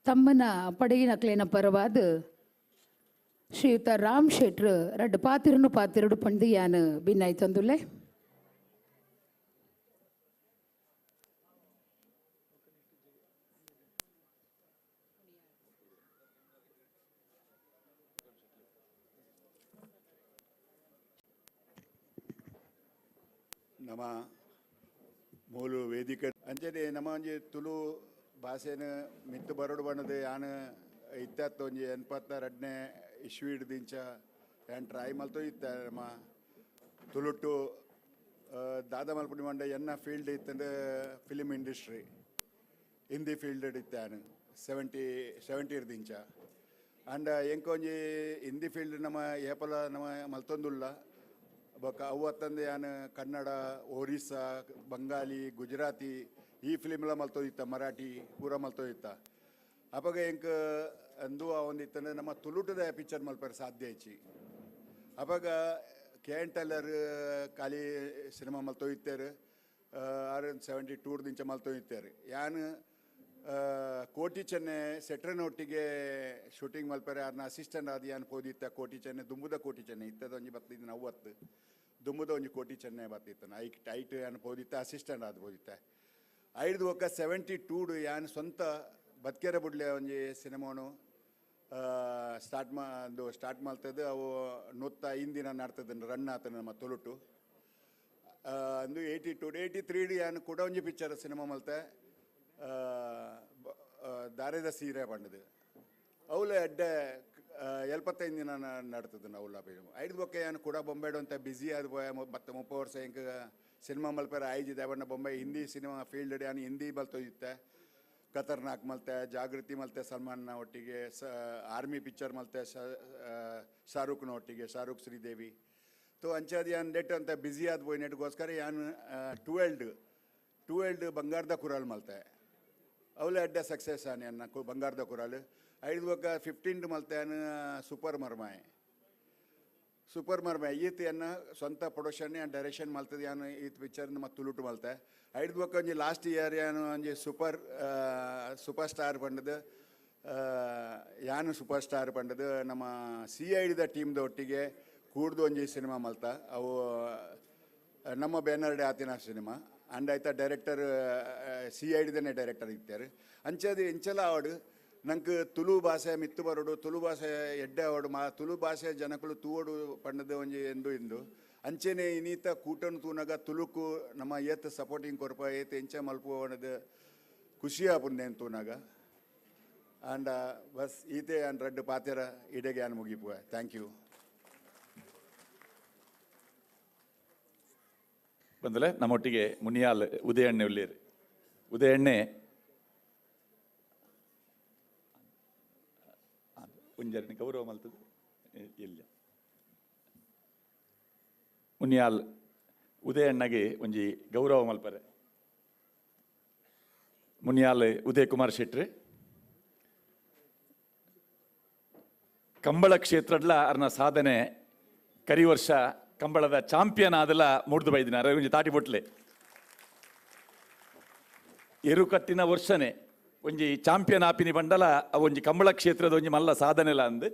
[SPEAKER 4] ತಮ್ಮನ ಪಡೆಯಿನ ಕ್ಲೇನ ಪರವಾದ ಶ್ರೀಯುತ ರಾಮ್ ಶೆಟ್ರು ರಡ್ಡು ಪಾತಿರುನು ಪಾತಿರುಡು ಪಂಡಿಯಾನು ಬಿನ್ನಾಯ್ ತಂದುಲ್ಲೆ.
[SPEAKER 18] ನಮ್ಮ ಮೂಲು ವೇದಿಕೆ ಅಂಚನೆ ನಮ್ಮ ಒಂಜಿ ತುಳು ಭಾಷೆನ ಮಿತ್ತು ಬರೋಡು ಬಣ್ಣದ ಯಾನ್ ಇತ್ತತ್ತು ಒಂಜಿ 82ನೇ ಇಶ್ವಿ ಹಿಡ್ದಿಂಚ ಯಾನ್ ಟ್ರೈ ಮಲ್ತೋ ಇತ್ತ ನಮ್ಮ ತುಳುಟು ದಾದ ಮಲ್ಪುಡಿ ಮಂಡ ಎನ್ನ ಫೀಲ್ಡ್ ಇತ್ತಂದ್ರೆ ಫಿಲಿಮ್ ಇಂಡಸ್ಟ್ರಿ ಹಿಂದಿ ಫೀಲ್ಡ್ ಇತ್ತೆ ಯಾನ್ 70 ಹಿಡ್ದಿಂಚ. ಆ್ಯಂಡ್ ಎಂಕ ಒಂಜಿ ಹಿಂದಿ ಫೀಲ್ಡ್ ನಮ್ಮ ಏಪಲ ನಮ್ಮ ಮಲ್ತೊಂದುಲ್ಲ ಬೊಕ್ಕ ಅವು ಅತ್ತಂದೆ ಯಾನ್ ಕನ್ನಡ, ಒರಿಸ್ಸಾ, ಬಂಗಾಲಿ, ಗುಜರಾತಿ ಈ ಫಿಲಿಮ್ಲ ಮಲ್ತೋದಿತ್ತ, ಮರಾಠಿ ಪೂರ ಮಲ್ತೋದಿತ್ತ. ಅಪಗ ಎಂಕ್ ಅಂದು ಒಂದಿತ್ತಂದ್ರೆ ನಮ್ಮ ತುಳುಟದ ಪಿಕ್ಚರ್ ಮಲ್ಪರೆ ಸಾಧ್ಯ ಐಚಿ. ಅಪಗ ಕೆ ಎನ್ ಟೈಲರ್ ಖಾಲಿ ಸಿನಿಮಾ ಮಲ್ತೋದಿತ್ತೇರು, ಆರ್ 72 ದಿಂಚ ಮಲ್ತೋದಿತ್ತೇರು. ಯಾನ್ ಕೋಟಿ ಚೆನ್ನೆ ಸೆಟ್ರನೊಟ್ಟಿಗೆ ಶೂಟಿಂಗ್ ಮಲ್ಪರೆ ಆರ್ನ ಅಸಿಸ್ಟೆಂಟ್ ಆದ ಯಾನ್ ಪೋದಿತ್ತ. ಕೋಟಿ ಚೆನ್ನೆ ದುಂಬುದ ಕೋಟಿ ಚೆನ್ನೆ ಇತ್ತದ ಒಂಜಿ ಬತ್ತಿದ್ದು ನವ್ವತ್ತು ದುಂಬುದ ಒಂಜಿ ಕೋಟಿ ಚೆನ್ನೆ ಬತ್ತಿತ್ತನ ಐಕ್ ಟೈಟ್ ಯಾನ್ ಪೋದಿತ್ತ, ಅಸಿಸ್ಟೆಂಟ್ ಆದ ಪೋದಿತ್ತ. ಐದು ಒಕ್ಕ 72 ಯಾನ್ ಸ್ವಂತ ಬತ್ಕೆರೆ ಬುಡ್ಲೆ ಒಂಜಿ ಸಿನಿಮಾನು ಸ್ಟಾರ್ಟ್ ಮಾ ಒಂದು ಸ್ಟಾರ್ಟ್ ಮಾಡ್ತದೆ. ಅವು 105 ದಿನ ನಡ್ತದೆ ರನ್ ಆತನ ನಮ್ಮ ತುಳುಟು. ಅಂದು 82 83 ಯಾನ್ ಕೂಡ ಒಂಜಿ ಪಿಕ್ಚರ್ ಸಿನಿಮಾ ಮಲ್ತೆ, ದಾರೆದ ಸೀರೆ ಬಣ್ಣದು. ಅವಲ ಎಡ್ಡೆ 75 ದಿನ ನಡ್ತದೆ ಅವಲ. ಐದು ಬೊಕ್ಕ ಯಾನ್ ಕೂಡ ಬೊಂಬೆಡು ಅಂತ ಬ್ಯುಸಿ ಆದ ಪೋಯ. ಮತ್ತೆ 30 ವರ್ಷ ಎಂಕ್ ಸಿನಿಮಾ ಮಲ್ಪೆರ ಆಯ್ಜಿದೆ ಬಣ್ಣ ಬೊಂಬೆ ಹಿಂದಿ ಸಿನಿಮಾ ಫೀಲ್ಡ್ ಯಾನ್ ಹಿಂದಿ ಬಲ್ತೋದಿತ್ತೆ. ಖತರ್ನಾಕ್ ಮಲ್ತೆ, ಜಾಗೃತಿ ಮಲ್ತೆ ಸಲ್ಮಾನ್ನ ಒಟ್ಟಿಗೆ, ಆರ್ಮಿ ಪಿಕ್ಚರ್ ಮಲ್ತೆ ಶಾರುಖ್ನ ಒಟ್ಟಿಗೆ, ಶಾರುಖ್ ಶ್ರೀದೇವಿ. ತೋ ಅಂಚಾದ ಯಾನ್ ನೆಟ್ ಅಂತ ಬ್ಯುಸಿ ಆದ ಪೋಯಿ ನೆಟ್ಗೋಸ್ಕರ ಯಾನ್ 12 ಬಂಗಾರದ ಕುರಾಲ್ ಮಲ್ತೆ. ಅವಲ ಎಡ್ಡೆ ಸಕ್ಸಸ್ ಆನ್ ಯಾನ್ ಬಂಗಾರದ ಕುರಾಲ್. ಐದು ಬೊಕ್ಕ 15 ಮಲ್ತೆ ಯಾನ್ ಸೂಪರ್ ಮರ್ಮಾಯ್. ಸೂಪರ್ ಮರ್ಮಾಯ್ ಈತ ಎನ್ನ ಸ್ವಂತ ಪ್ರೊಡಕ್ಷನ್ ಯಾನ್ ಡೈರೆಕ್ಷನ್ ಮಲ್ತದೆ. ಯಾನ್ ಈತ ಪಿಕ್ಚರ್ ನಮ್ಮ ತುಳುಟು ಮಲ್ತೆ. ಐದು ಬೊಕ್ಕ ಒಂಜಿ ಲಾಸ್ಟ್ ಇಯರ್ ಯಾನು ಒಂಜಿ ಸೂಪರ್ ಸ್ಟಾರ್ ಪಂಡದು, ಯಾನು ಸೂಪರ್ ಸ್ಟಾರ್ ಪಂಡದು ನಮ್ಮ ಸಿ I ಡಿದ ಟೀಮ್ದ ಒಟ್ಟಿಗೆ ಕೂಡ್ದು ಒಂಜಿ ಸಿನಿಮಾ ಮಲ್ತ. ಅವು ನಮ್ಮ ಬ್ಯಾನರ್ಡೆ ಆತಿನ ಸಿನಿಮಾ. ಅಂಡ್ ಆಯ್ತಾ ಡೈರೆಕ್ಟರ್ ಸಿ I ಡಿದನೇ ಡೈರೆಕ್ಟರ್ ಇತ್ತಾರೆ. ಅಂಚದ ಇಂಚಲ ಆವಡು ನಂಗೆ ತುಳು ಭಾಷೆ ಮಿತ್ತು ಬರೋಡು, ತುಳು ಭಾಷೆ ಎಡ್ಡೆ ಆವಡು, ಮಾ ತುಳು ಭಾಷೆ ಜನಕುಲು ತೂವಡು ಪಂಡದ ಒಂಜಿ ಎಂದು ಇಂದು. ಅಂಚೆನೆ ಇನ್ನೀತ ಕೂಟನು ತೂನಾಗ ತುಳುಕು ನಮ್ಮ ಏತ್ ಸಪೋರ್ಟಿಂಗ್ ಕೊರ್ಪ ಏತ್ ಎಂಚ ಮಲ್ಪು ಅನ್ನೋದು ಖುಷಿ ಆಪುಂದೇನು ತೂನಾಗ. ಆ್ಯಂಡ್ ಬಸ್ ಈತೆ ಆ್ಯಂಡ್ ರಡ್ಡು ಪಾತೆರ ಇಡೆಗೆ ಆನ್ ಮುಗಿಪುವೆ. Thank you.
[SPEAKER 6] ಬಂದಲೆ ನಮ್ಮೊಟ್ಟಿಗೆ ಮುನಿಯಾಲ್ ಉದಯಣ್ಣೆ ಉಳ್ಳೇರು. ಉದಯಣ್ಣೆ ಒಂಜರಣೆ ಗೌರವ ಮಲ್ತದೆ ಇಲ್ಲ. ಮುನಿಯಾಲ್ ಉದಯಣ್ಣಗೆ ಒಂಜಿ ಗೌರವ ಮಲ್ಪರೆ. ಮುನಿಯಾಲ್ ಉದಯ ಕುಮಾರ್ ಶೆಟ್ರಿ ಕಂಬಳ ಕ್ಷೇತ್ರಡ್ಲ ಅರ್ನ ಸಾಧನೆ ಕರಿ ವರ್ಷ ಕಂಬಳದ ಚಾಂಪಿಯನ್ ಆದಲ ಮೂಡ್ದು ಬೈದಿನ ಒಂಜಿ ತಾಟಿ ಬೊಟ್ಲೆ ಎರುಕಟ್ಟಿನ ವರ್ಷನೆ ಒಂಜಿ ಚಾಂಪಿಯನ್ ಆಪಿನಿ ಬಂಡಲ ಒಂಜಿ ಕಂಬಳ ಕ್ಷೇತ್ರದ ಒಂಜಿ ಮಲ್ಲ ಸಾಧನೆಲ ಅಂದು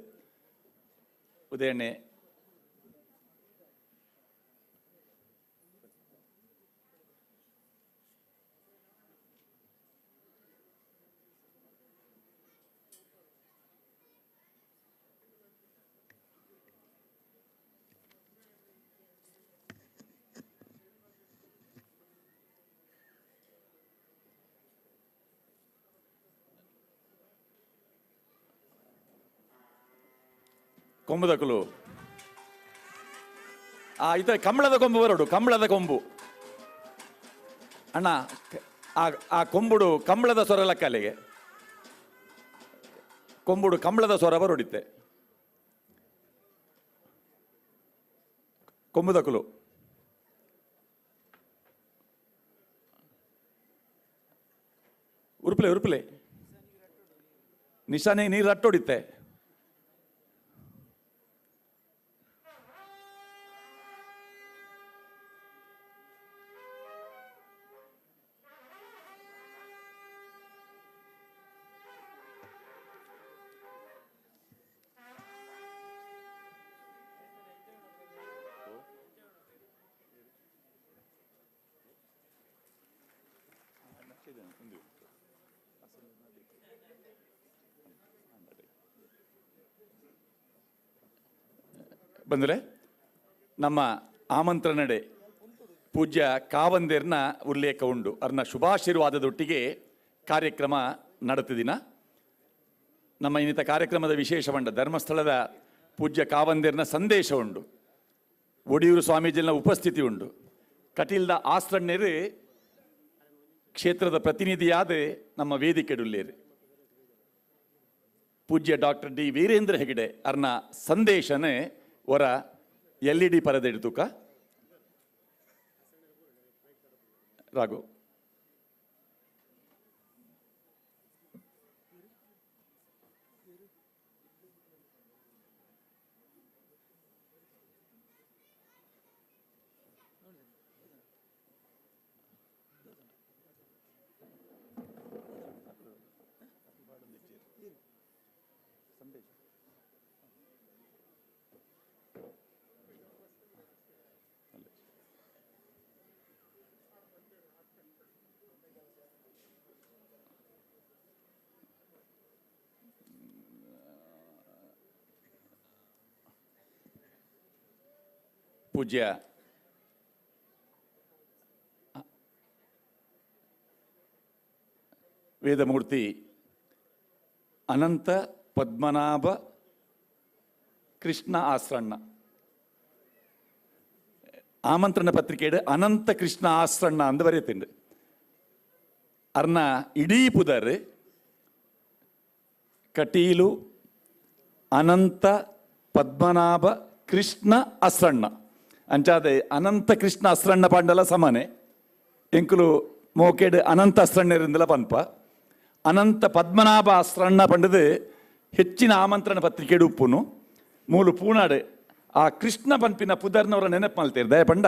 [SPEAKER 6] ಉದಯಣ್ಣೆ. ಕೊಂಬುದಕುಲು ಆ ಇತ ಕಂಬಳದ ಕೊಂಬು ಬರೋಡು, ಕಂಬಳದ ಕೊಂಬು ಅಣ್ಣ. ಆ ಕೊಂಬುಡು ಕಂಬಳದ ಸ್ವರ ಲಕ್ಕಲೆಗೆ ಕೊಂಬುಡು ಕಂಬಳದ ಸ್ವರ ಬರೋಡಿತ್ತೆ ಕೊಂಬುದಕುಲು. ಉರುಪಲೆ ಉರುಪಲೆ ನಿಶಾನೆ ನೀರು ಅಟ್ಟೋಡಿತ್ತೆ. ಬಂದರೆ ನಮ್ಮ ಆಮಂತ್ರಣಡೆ ಪೂಜ್ಯ ಕಾವಂದೇರ್ನ ಉಲ್ಲೇಖ ಉಂಡು. ಅರ್ನ ಶುಭಾಶೀರ್ವಾದದೊಟ್ಟಿಗೆ ಕಾರ್ಯಕ್ರಮ ನಡೆತಿದಿನ. ನಮ್ಮ ಇನ್ನಿತ ಕಾರ್ಯಕ್ರಮದ ವಿಶೇಷ ಮಂಡ ಧರ್ಮಸ್ಥಳದ ಪೂಜ್ಯ ಕಾವಂದೇರ್ನ ಸಂದೇಶ ಉಂಡು, ಒಡಿಯೂರು ಸ್ವಾಮೀಜಿನ ಉಪಸ್ಥಿತಿ ಉಂಡು, ಕಟೀಲ್ದ ಆಸ್ರಣ್ಣರು ಕ್ಷೇತ್ರದ ಪ್ರತಿನಿಧಿಯಾದ ನಮ್ಮ ವೇದಿಕೆಡುಲ್ಲೇರು ಪೂಜ್ಯ ಡಾಕ್ಟರ್ ಡಿ ವೀರೇಂದ್ರ ಹೆಗಡೆ ಅರ್ನ ಸಂದೇಶನೇ ವರ ಎಲ್ ಇ ಡಿ ಪರದೆ ತೂಕ ರಾಘು. ಪೂಜ್ಯ ವೇದಮೂರ್ತಿ ಅನಂತ ಪದ್ಮನಾಭ ಕೃಷ್ಣ ಆಸ್ರಣ್ಣ ಆಮಂತ್ರಣ ಪತ್ರಿಕೆಡು ಅನಂತ ಕೃಷ್ಣ ಆಸ್ರಣ್ಣ ಅಂದು ಬರೆಯುತ್ತಿಂಡು. ಅರ್ನ ಇಡೀ ಪುದರ್ ಕಟೀಲು ಅನಂತ ಪದ್ಮನಾಭ ಕೃಷ್ಣ ಅಸ್ರಣ್ಣ ಅಂಚಾದೆ ಅನಂತ ಕೃಷ್ಣ ಅಸ್ರಣ್ಣ ಪಾಂಡಲ ಸಮಾನೆ ಎಂಕುಲು ಮೋಕೆಡ್ ಅನಂತ ಅಸ್ರಣ್ಣರಿಂದಲ ಪನ್ಪ ಅನಂತ ಪದ್ಮನಾಭ ಅಸ್ರಣ್ಣ ಪಂಡದು ಹೆಚ್ಚಿನ ಆಮಂತ್ರಣ ಪತ್ರಿಕೆಡು ಉಪ್ಪುನು ಮೂಲು ಪೂನಾಡು ಆ ಕೃಷ್ಣ ಪನ್ಪಿನ ಪುದರ್ನವರ ನೆನಪು ಮಲ್ತೇರು ದಯ ಪಂಡ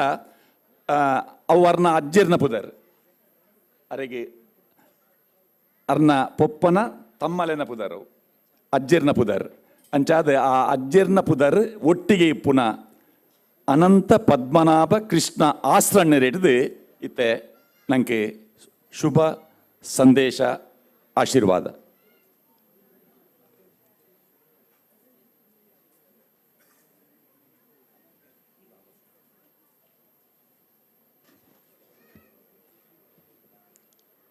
[SPEAKER 6] ಅವು ಅರ್ನ ಅಜ್ಜರ್ನ ಪುದರ್ ಅರೆಗೆ ಅರ್ನ ಪೊಪ್ಪನ ತಮ್ಮಲೆನ ಪುದರ್ ಅಜ್ಜರ್ನ ಪುದರ್ ಅಂಚಾದೆ ಆ ಅಜ್ಜರ್ನ ಪುದರ್ ಒಟ್ಟಿಗೆ ಇಪ್ಪುನ ಅನಂತ ಪದ್ಮನಾಭ ಕೃಷ್ಣ ಆಸ್ರಣ್ಣರಿಡ್ದು ಇತ್ತೆ ನನಗೆ ಶುಭ ಸಂದೇಶ ಆಶೀರ್ವಾದ.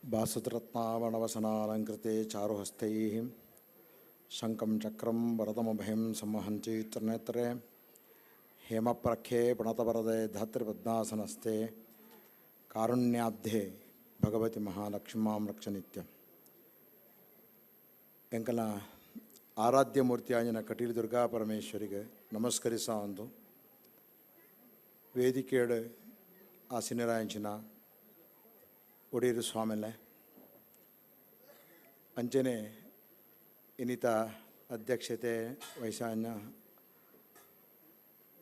[SPEAKER 19] ಭಾಸತರತ್ನಾವಣವಸನಾಲಂಕೃತೆ ಚಾರುಹಸ್ತೈಃ ಶಂಖಂ ಚಕ್ರಂ ವರದಮಭಯಂ ಸಂವಹಂತಿ ತ್ರಿನೇತ್ರೆ ಹೇಮಪ್ರಖ್ಯೆ ಪ್ರಣತವರದೆ ಧಾತ್ರಿಪದ್ಮಾಸನಸ್ಥೆ ಕಾರುಣ್ಯಾಬ್ಧೆ ಭಗವತಿ ಮಹಾಲಕ್ಷ್ಮೀಂ ರಕ್ಷ ನಿತ್ಯ. ಎಂಕಲ ಆರಾಧ್ಯ ಮೂರ್ತಿಯಾಗಿನ ಕಟೀಲು ದುರ್ಗಾ ಪರಮೇಶ್ವರಿಗೆ ನಮಸ್ಕರಿಸ ಒಂದು ವೇದಿಕೆಯಡು ಆಸೀನರಾಂಚಿನ ಒಡೀರು ಸ್ವಾಮಿಲೆ ಅಂಚನೆ ಇನ್ನಿತ ಅಧ್ಯಕ್ಷತೆ ವಹಿಸಾನ್ಯ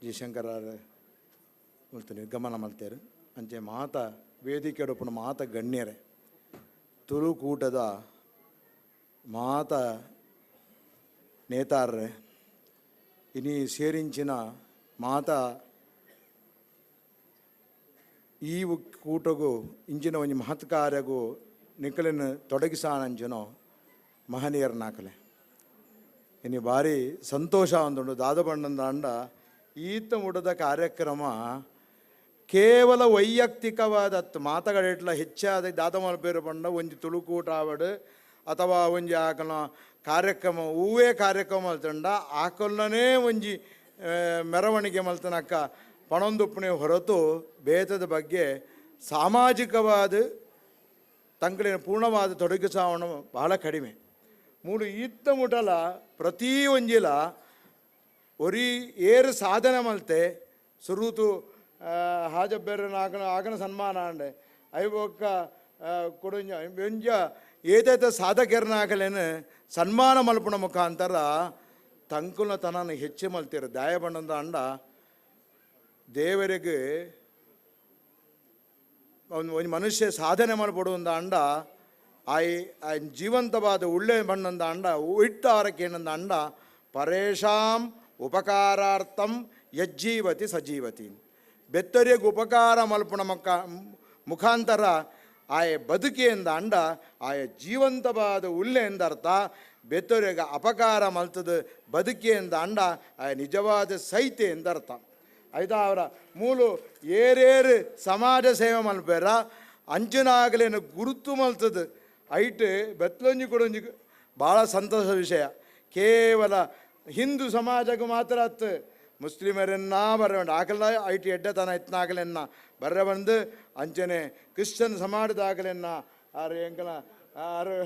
[SPEAKER 19] ಜಯಶಂಕರ ಮುಲ್ತ ನಿರ್ಗಮನ ಮಲ್ತೇರು ಅಂಚೆ ಮಾತ ವೇದಿಕೆಡೊಪ್ಪುನ ಮಾತ ಗಣ್ಯರೆ ತುಳುಕೂಟದ ಮಾತ ನೇತಾರರೆ ಇನಿ ಸೇರಿಂಚಿನ ಮಾತ ಈ ಕೂಟಗೂ ಇಂಚಿನ ಒಂಜಿ ಮಹತ್ ಕಾರ್ಯಗೂ ನಿಕಲನ್ನು ತೊಡಗಿಸಾನಂಚಿನೋ ಮಹನೀಯರನಾಕಲೆ ಇನಿ ಭಾರಿ ಸಂತೋಷ ಒಂದುಂಡು ದಾದಬಣ್ಣಂದ ಅಂಡ ಈತ ಮುಡದ ಕಾರ್ಯಕ್ರಮ ಕೇವಲ ವೈಯಕ್ತಿಕವಾದ ಮಾತುಗಡೆಟ್ಲ ಹೆಚ್ಚಾದ ದಾದಮಲ್ಪೇರು ಪಂಡ ಒಂಜಿ ತುಳುಕೂಟ ಆವಡು ಅಥವಾ ಒಂಜಿ ಆಕಲ್ನ ಕಾರ್ಯಕ್ರಮ ಹೂವೇ ಕಾರ್ಯಕ್ರಮ ಮಲ್ತಂಡ ಆಕಲ್ನೇ ಒಂಜಿ ಮೆರವಣಿಗೆ ಮಲ್ತನಕ್ಕ ಪಣೊಂದುಪ್ಪಣೆ ಹೊರತು ಬೇತದ ಬಗ್ಗೆ ಸಾಮಾಜಿಕವಾದ ತಂಕಲಿನ ಪೂರ್ಣವಾದ ತೊಡಗಿಸಾವಣ ಬಹಳ ಕಡಿಮೆ. ಮೂಡು ಈತ್ತ ಮುಟಲ ಪ್ರತಿ ಒಂಜಿಲ ಒರಿ ಏರು ಸಾಧನೆ ಮಲ್ತೆ ಸುರೂತು ಹಾಜಬ್ಬೆರನ ಆಗನ ಆಗನ ಸನ್ಮಾನ ಅಂಡೆ ಐಬೊಕ್ಕ ಕೊಡುಂಜ ಒಂಜ ಏತೇತ ಸಾಧಕರನಾಗಲೇನು ಸನ್ಮಾನ ಮಲ್ಪುಣ ಮುಖಾಂತರ ತಂಕುಲ ತನನ ಹೆಚ್ಚು ಮಲ್ತಿರ ದಾಯ ಬಣ್ಣದ ಅಂಡ ದೇವರಿಗೆ ಒಂದು ಒಂದು ಮನುಷ್ಯ ಸಾಧನೆ ಮಲ್ಪಡುವಂದ ಅಂಡ ಆಯ್ ಜೀವಂತವಾದ ಉಳ್ಳೆ ಬಣ್ಣಂದ ಅಂಡ ಇಟ್ಟಾರಕ್ಕೇನಂದ ಅಂಡ ಪರೇಶಾಂ ಉಪಕಾರಾರ್ಥಂ ಯಜ್ಜೀವತಿ ಸಜೀವತಿ ಬೆತ್ತರಿಗೆ ಉಪಕಾರ ಮಲ್ಪುಣ ಮುಖಾಂತರ ಆಯ ಬದುಕಿಯಿಂದ ಅಂಡ ಆಯ ಜೀವಂತವಾದ ಉಳ್ಳೆ ಎಂದರ್ಥ ಬೆತ್ತರಿಗೆ ಅಪಕಾರ ಮಲ್ತದ ಬದುಕಿಯಿಂದ ಅಂಡ ಆಯ ನಿಜವಾದ ಸೈತೆ ಎಂದರ್ಥ. ಆಯ್ತಾ ಅವರ ಮೂಲು ಏರೇರು ಸಮಾಜ ಸೇವೆ ಮಲ್ಪೇರ ಅಂಚನಾಗಲೇನು ಗುರುತು ಮಲ್ತದ ಐಟ್ ಬೆತ್ತಲೊಂಜಿ ಕೊಡೊಂಜಿ ಭಾಳ ಸಂತೋಷ ವಿಷಯ. ಕೇವಲ ಹಿಂದೂ ಸಮಾಜಕ್ಕೆ ಮಾತ್ರ ಅತ್ತು ಮುಸ್ಲಿಮರನ್ನ ಬರ ಆಕಲ ಐಟ್ ಎಡ್ಡೆತನ ಇತ್ನಾಗಲೆನ್ನ ಬರ್ರ ಬಂದು ಅಂಚನೆ ಕ್ರಿಶ್ಚಿಯನ್ ಸಮಾಜದಾಗಲೆನ್ನ ಆರು ಎಂಕಲ ಆರು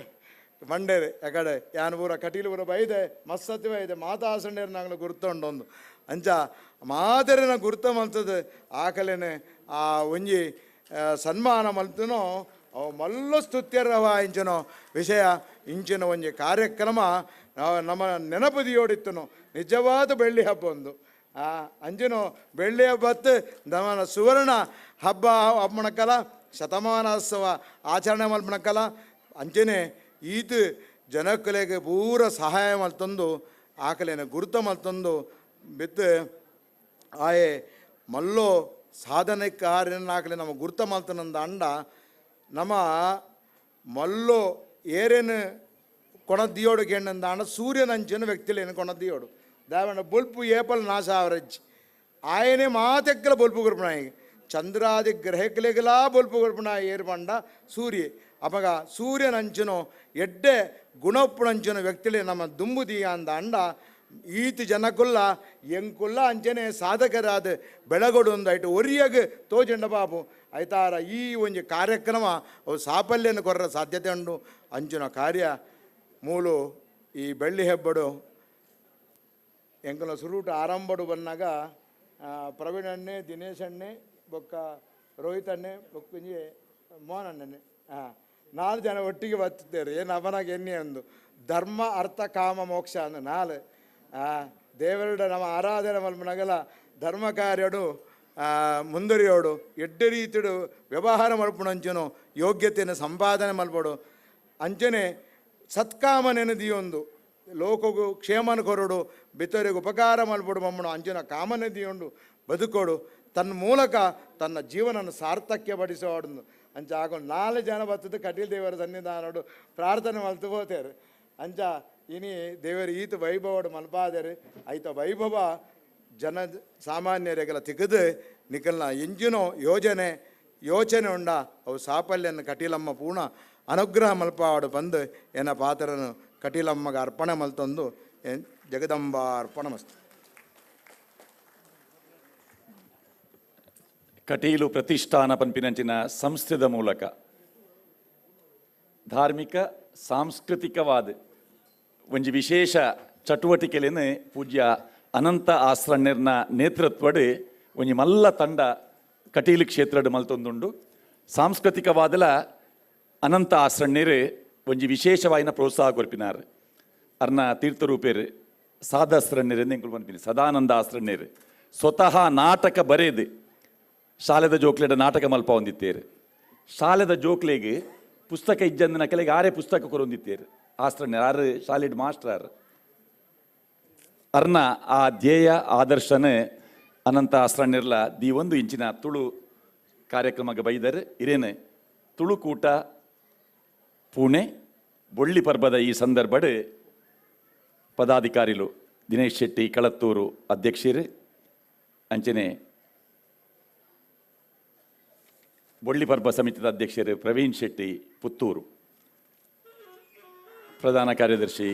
[SPEAKER 19] ಮಂಡೇರು ಯಾಕಡೆ ಯಾನ್ ಪೂರ ಕಟೀಲು ಪೂರ ಬೈದೆ ಮಸ್ಸತಿ ಬೈದೆ ಮಾತಾಸಂಡೇರು ನಾಗಲ ಗುರ್ತುಂಡೊಂದು ಅಂಚ ಮಾದರಿನ ಗುರ್ತ ಮಲ್ತದ ಆಕಲೇನೆ ಆ ಒಂಜಿ ಸನ್ಮಾನ ಮಲ್ತನೋ ಅವು ಮಲ್ಲ ಸ್ತುತ್ಯರವ ಇಂಚಿನ ವಿಷಯ ಇಂಚಿನ ಒಂಜಿ ಕಾರ್ಯಕ್ರಮ ನಮ್ಮ ನೆನಪದಿಯೋಡಿತ್ತನು ನಿಜವಾದ ಬೆಳ್ಳಿ ಹಬ್ಬ ಒಂದು ಆ ಅಂಜಿನೋ ಬೆಳ್ಳಿ ಹಬ್ಬತ್ತು ನಮ್ಮ ಸುವರ್ಣ ಹಬ್ಬ ಹಬ್ಬಣಕ್ಕಲ ಶತಮಾನೋತ್ಸವ ಆಚರಣೆ ಮಲ್ಪಣಕ್ಕಲ ಅಂಚನೆ ಈತ ಜನಕ್ಕಲೆಗೆ ಪೂರ ಸಹಾಯ ಮಲ್ತಂದು ಆಕಲೇನ ಗುರುತ ಮಲ್ತಂದು ಬಿತ್ತು ಆಯೆ ಮಲ್ಲೋ ಸಾಧನೆ ಕಾರ್ಯನಾಕಲೆ ನಮ್ಮ ಗುರುತ ಮಲ್ತನಂದ ಅಂಡ ನಮ್ಮ ಮಲ್ಲೋ ಏರೇನು ಕೊಣದಿಯೋಡು ಗೆಣ್ಣಂದ ಅಂಡ ಸೂರ್ಯನಂಚಿನ ವ್ಯಕ್ತಿಲೇನು ಕೊಣದಿಯೋಡು ದಾವಣ ಬೊಲ್ಪು ಏಪಲ್ ನಾಶ ಅವರಜ್ಜಿ ಆಯನೇ ಮಾತೆಕ್ಕಲ ಬೊಲ್ಪು ಗುರುಪಣಾಯಿ ಚಂದ್ರಾದಿ ಗ್ರಹಕ್ಕಲೆಗೆಲ್ಲ ಬೊಲ್ಪು ಗುರುಪಣಾಯಿ ಏರ್ಪಂಡ ಸೂರ್ಯ ಅಪಗ ಸೂರ್ಯನಂಚಿನೋ ಎಡ್ಡೆ ಗುಣಪ್ಪುಣಂಚಿನ ವ್ಯಕ್ತಿಲೇ ನಮ್ಮ ದುಂಬುದಿಯ ಅಂದ ಅಂಡ ಈತ ಜನಕುಲ್ಲ ಎಂಕುಲ್ಲ ಅಂಚನೆ ಸಾಧಕರಾದ ಬೆಳಗೊಡು ಒಂದು ಐಟು ಒರಿಯಾಗ ತೋಜಂಡ ಬಾಬು ಐತಾರ ಈ ಒಂದು ಕಾರ್ಯಕ್ರಮ ಅವು ಸಾಫಲ್ಯನ ಕೊರ್ರ ಸಾಧ್ಯತೆ ಉಂಡು ಅಂಚಿನ ಕಾರ್ಯ ಮೂಲು ಈ ಬೆಳ್ಳಿ ಹೆಬ್ಬಡು ಎಂಕಲ ಸುರೂಟ ಆರಂಭಡು ಬಂದಾಗ ಪ್ರವೀಣ್ ಅಣ್ಣೆ ದಿನೇಶ್ ಅಣ್ಣೆ ಬೊಕ್ಕ ರೋಹಿತ್ ಅಣ್ಣೆ ಬೊಕ್ಕಂಜಿ ಮೋಹನ್ ಅಣ್ಣನೆ ಹಾಂ ನಾಲ್ಕು ಜನ ಒಟ್ಟಿಗೆ ಬತ್ತಿದ್ದೇವೆ ಏನು ಅವನಾಗ ಎಣ್ಣೆ ಒಂದು ಧರ್ಮ ಅರ್ಥ ಕಾಮ ಮೋಕ್ಷ ಅಂದು ನಾಲ್ ದೇವರುಡ ನಮ್ಮ ಆರಾಧನೆ ಮಲ್ಪನಗಲ ಧರ್ಮ ಕಾರ್ಯಡು ಮುಂದುವರಿಯೋಡು ಎಡ್ಡೆ ರೀತಿಡು ವ್ಯವಹಾರ ಮಲ್ಪುಣಂಚನು ಯೋಗ್ಯತೆಯನ್ನು ಸಂಪಾದನೆ ಮಲ್ಪಡು ಅಂಚನೆ ಸತ್ಕಾಮನೆನದಿಯೊಂದು ಲೋಕಗೂ ಕ್ಷೇಮನ ಕೊರಡು ಬಿತ್ತರಿಗೆ ಉಪಕಾರ ಮಲ್ಪಡು ಮಮ್ಮಡು ಅಂಚಿನ ಕಾಮನೆ ದಿಯೊಂಡು ಬದುಕೋಡು ತನ್ನ ಮೂಲಕ ತನ್ನ ಜೀವನನ ಸಾರ್ಥಕ್ಯ ಪಡಿಸೋಡು ಅಂಚ ಆಗೊಂಡು ನಾಲ್ಕು ಜನ ಬರ್ತದೆ ಕಟೀಲ್ ದೇವರ ಸನ್ನಿಧಾನಡು ಪ್ರಾರ್ಥನೆ ಮಲ್ತು ಹೋತೇರು ಅಂಚ ಇನಿ ದೇವರು ಈತ ವೈಭವಡು ಮಲ್ಪಾದರೆ ಐತ ವೈಭವ ಜನ ಸಾಮಾನ್ಯರಿಗೆಲ್ಲ ತಿಗದು ನಿಕಲ್ನ ಎಂಜಿನೋ ಯೋಜನೆ ಯೋಚನೆ ಉಂಡ ಅವು ಸಾಫಲ್ಯನ ಕಟೀಲಮ್ಮ ಪೂರ್ಣ ಅನುಗ್ರಹ ಮಲ್ಪಾವಡು ಬಂದು ಎನ್ನ ಪಾತ್ರನು ಕಟೀಲಮ್ಮಗೆ ಅರ್ಪಣೆ ಮಲ್ತಂದು ಜಗದಂಬ ಅರ್ಪಣ ಮಸ್ತು.
[SPEAKER 6] ಕಟೀಲು ಪ್ರತಿಷ್ಠಾನ ಪನ್ಪಿನಂಚಿನ ಸಂಸ್ಥೆದ ಮೂಲಕ ಧಾರ್ಮಿಕ ಸಾಂಸ್ಕೃತಿಕವಾದ ಒಂಜಿ ವಿಶೇಷ ಚಟುವಟಿಕೆಲೇನು ಪೂಜ್ಯ ಅನಂತ ಆಸ್ರಣ್ಯರ್ನ ನೇತೃತ್ವಡ್ ಒಂಜಿ ಮಲ್ಲ ತಂಡ ಕಟೀಲು ಕ್ಷೇತ್ರಡ್ ಮಲ್ತೊಂದುಂಡು. ಸಾಂಸ್ಕೃತಿಕವಾದಲ ಅನಂತ ಆಸ್ರಣ್ಯರು ಒಂಜಿ ವಿಶೇಷವಾಯಿನ ಪ್ರೋತ್ಸಾಹ ಕೊರ್ಪಿನಾರ್. ಅರ್ನ ತೀರ್ಥರೂಪೇರು ಸಾದಾಸ್ರಣ್ಯರು ಎಂಕುಲು ಪನ್ಪಿನಿ ಸದಾನಂದ ಆಸ್ರಣ್ಯರು ಸ್ವತಃ ನಾಟಕ ಬರೆದು ಶಾಲೆದ ಜೋಕ್ಲೆಡ ನಾಟಕ ಮಲ್ಪ ಹೊಂದಿತ್ತೇರು. ಶಾಲೆದ ಜೋಕ್ಲೆಗೆ ಪುಸ್ತಕ ಇಜ್ಜಂದಿನ ಕೆಲೆಗೆ ಆರೇ ಪುಸ್ತಕ ಕೊರೊಂದಿತ್ತೇರು ಆಸ್ರಣ್ಯರು ಆರು ಶಾಲೆಡ್ ಮಾಸ್ಟರ್. ಅರ್ನ ಆ ಧ್ಯೇಯ ಆದರ್ಶನೇ ಅನಂತ ಆಸ್ರಣ್ಯರ್ಲ the ಒಂದು ಇಂಚಿನ ತುಳು ಕಾರ್ಯಕ್ರಮಕ್ಕೆ ಬೈದರೆ ಇರೇನೆ ತುಳುಕೂಟ ಪುಣೆ ಬೊಳ್ಳಿ ಪರ್ಬದ ಈ ಸಂದರ್ಭಡ್ ಪದಾಧಿಕಾರಿಲು ದಿನೇಶ್ ಶೆಟ್ಟಿ ಕಳತ್ತೂರು ಅಧ್ಯಕ್ಷರು ಅಂಚನೆ ಬೊಳ್ಳಿ ಪರ್ಬ ಸಮಿತಿದ ಅಧ್ಯಕ್ಷರು ಪ್ರವೀಣ್ ಶೆಟ್ಟಿ ಪುತ್ತೂರು. ಪ್ರಧಾನ ಕಾರ್ಯದರ್ಶಿ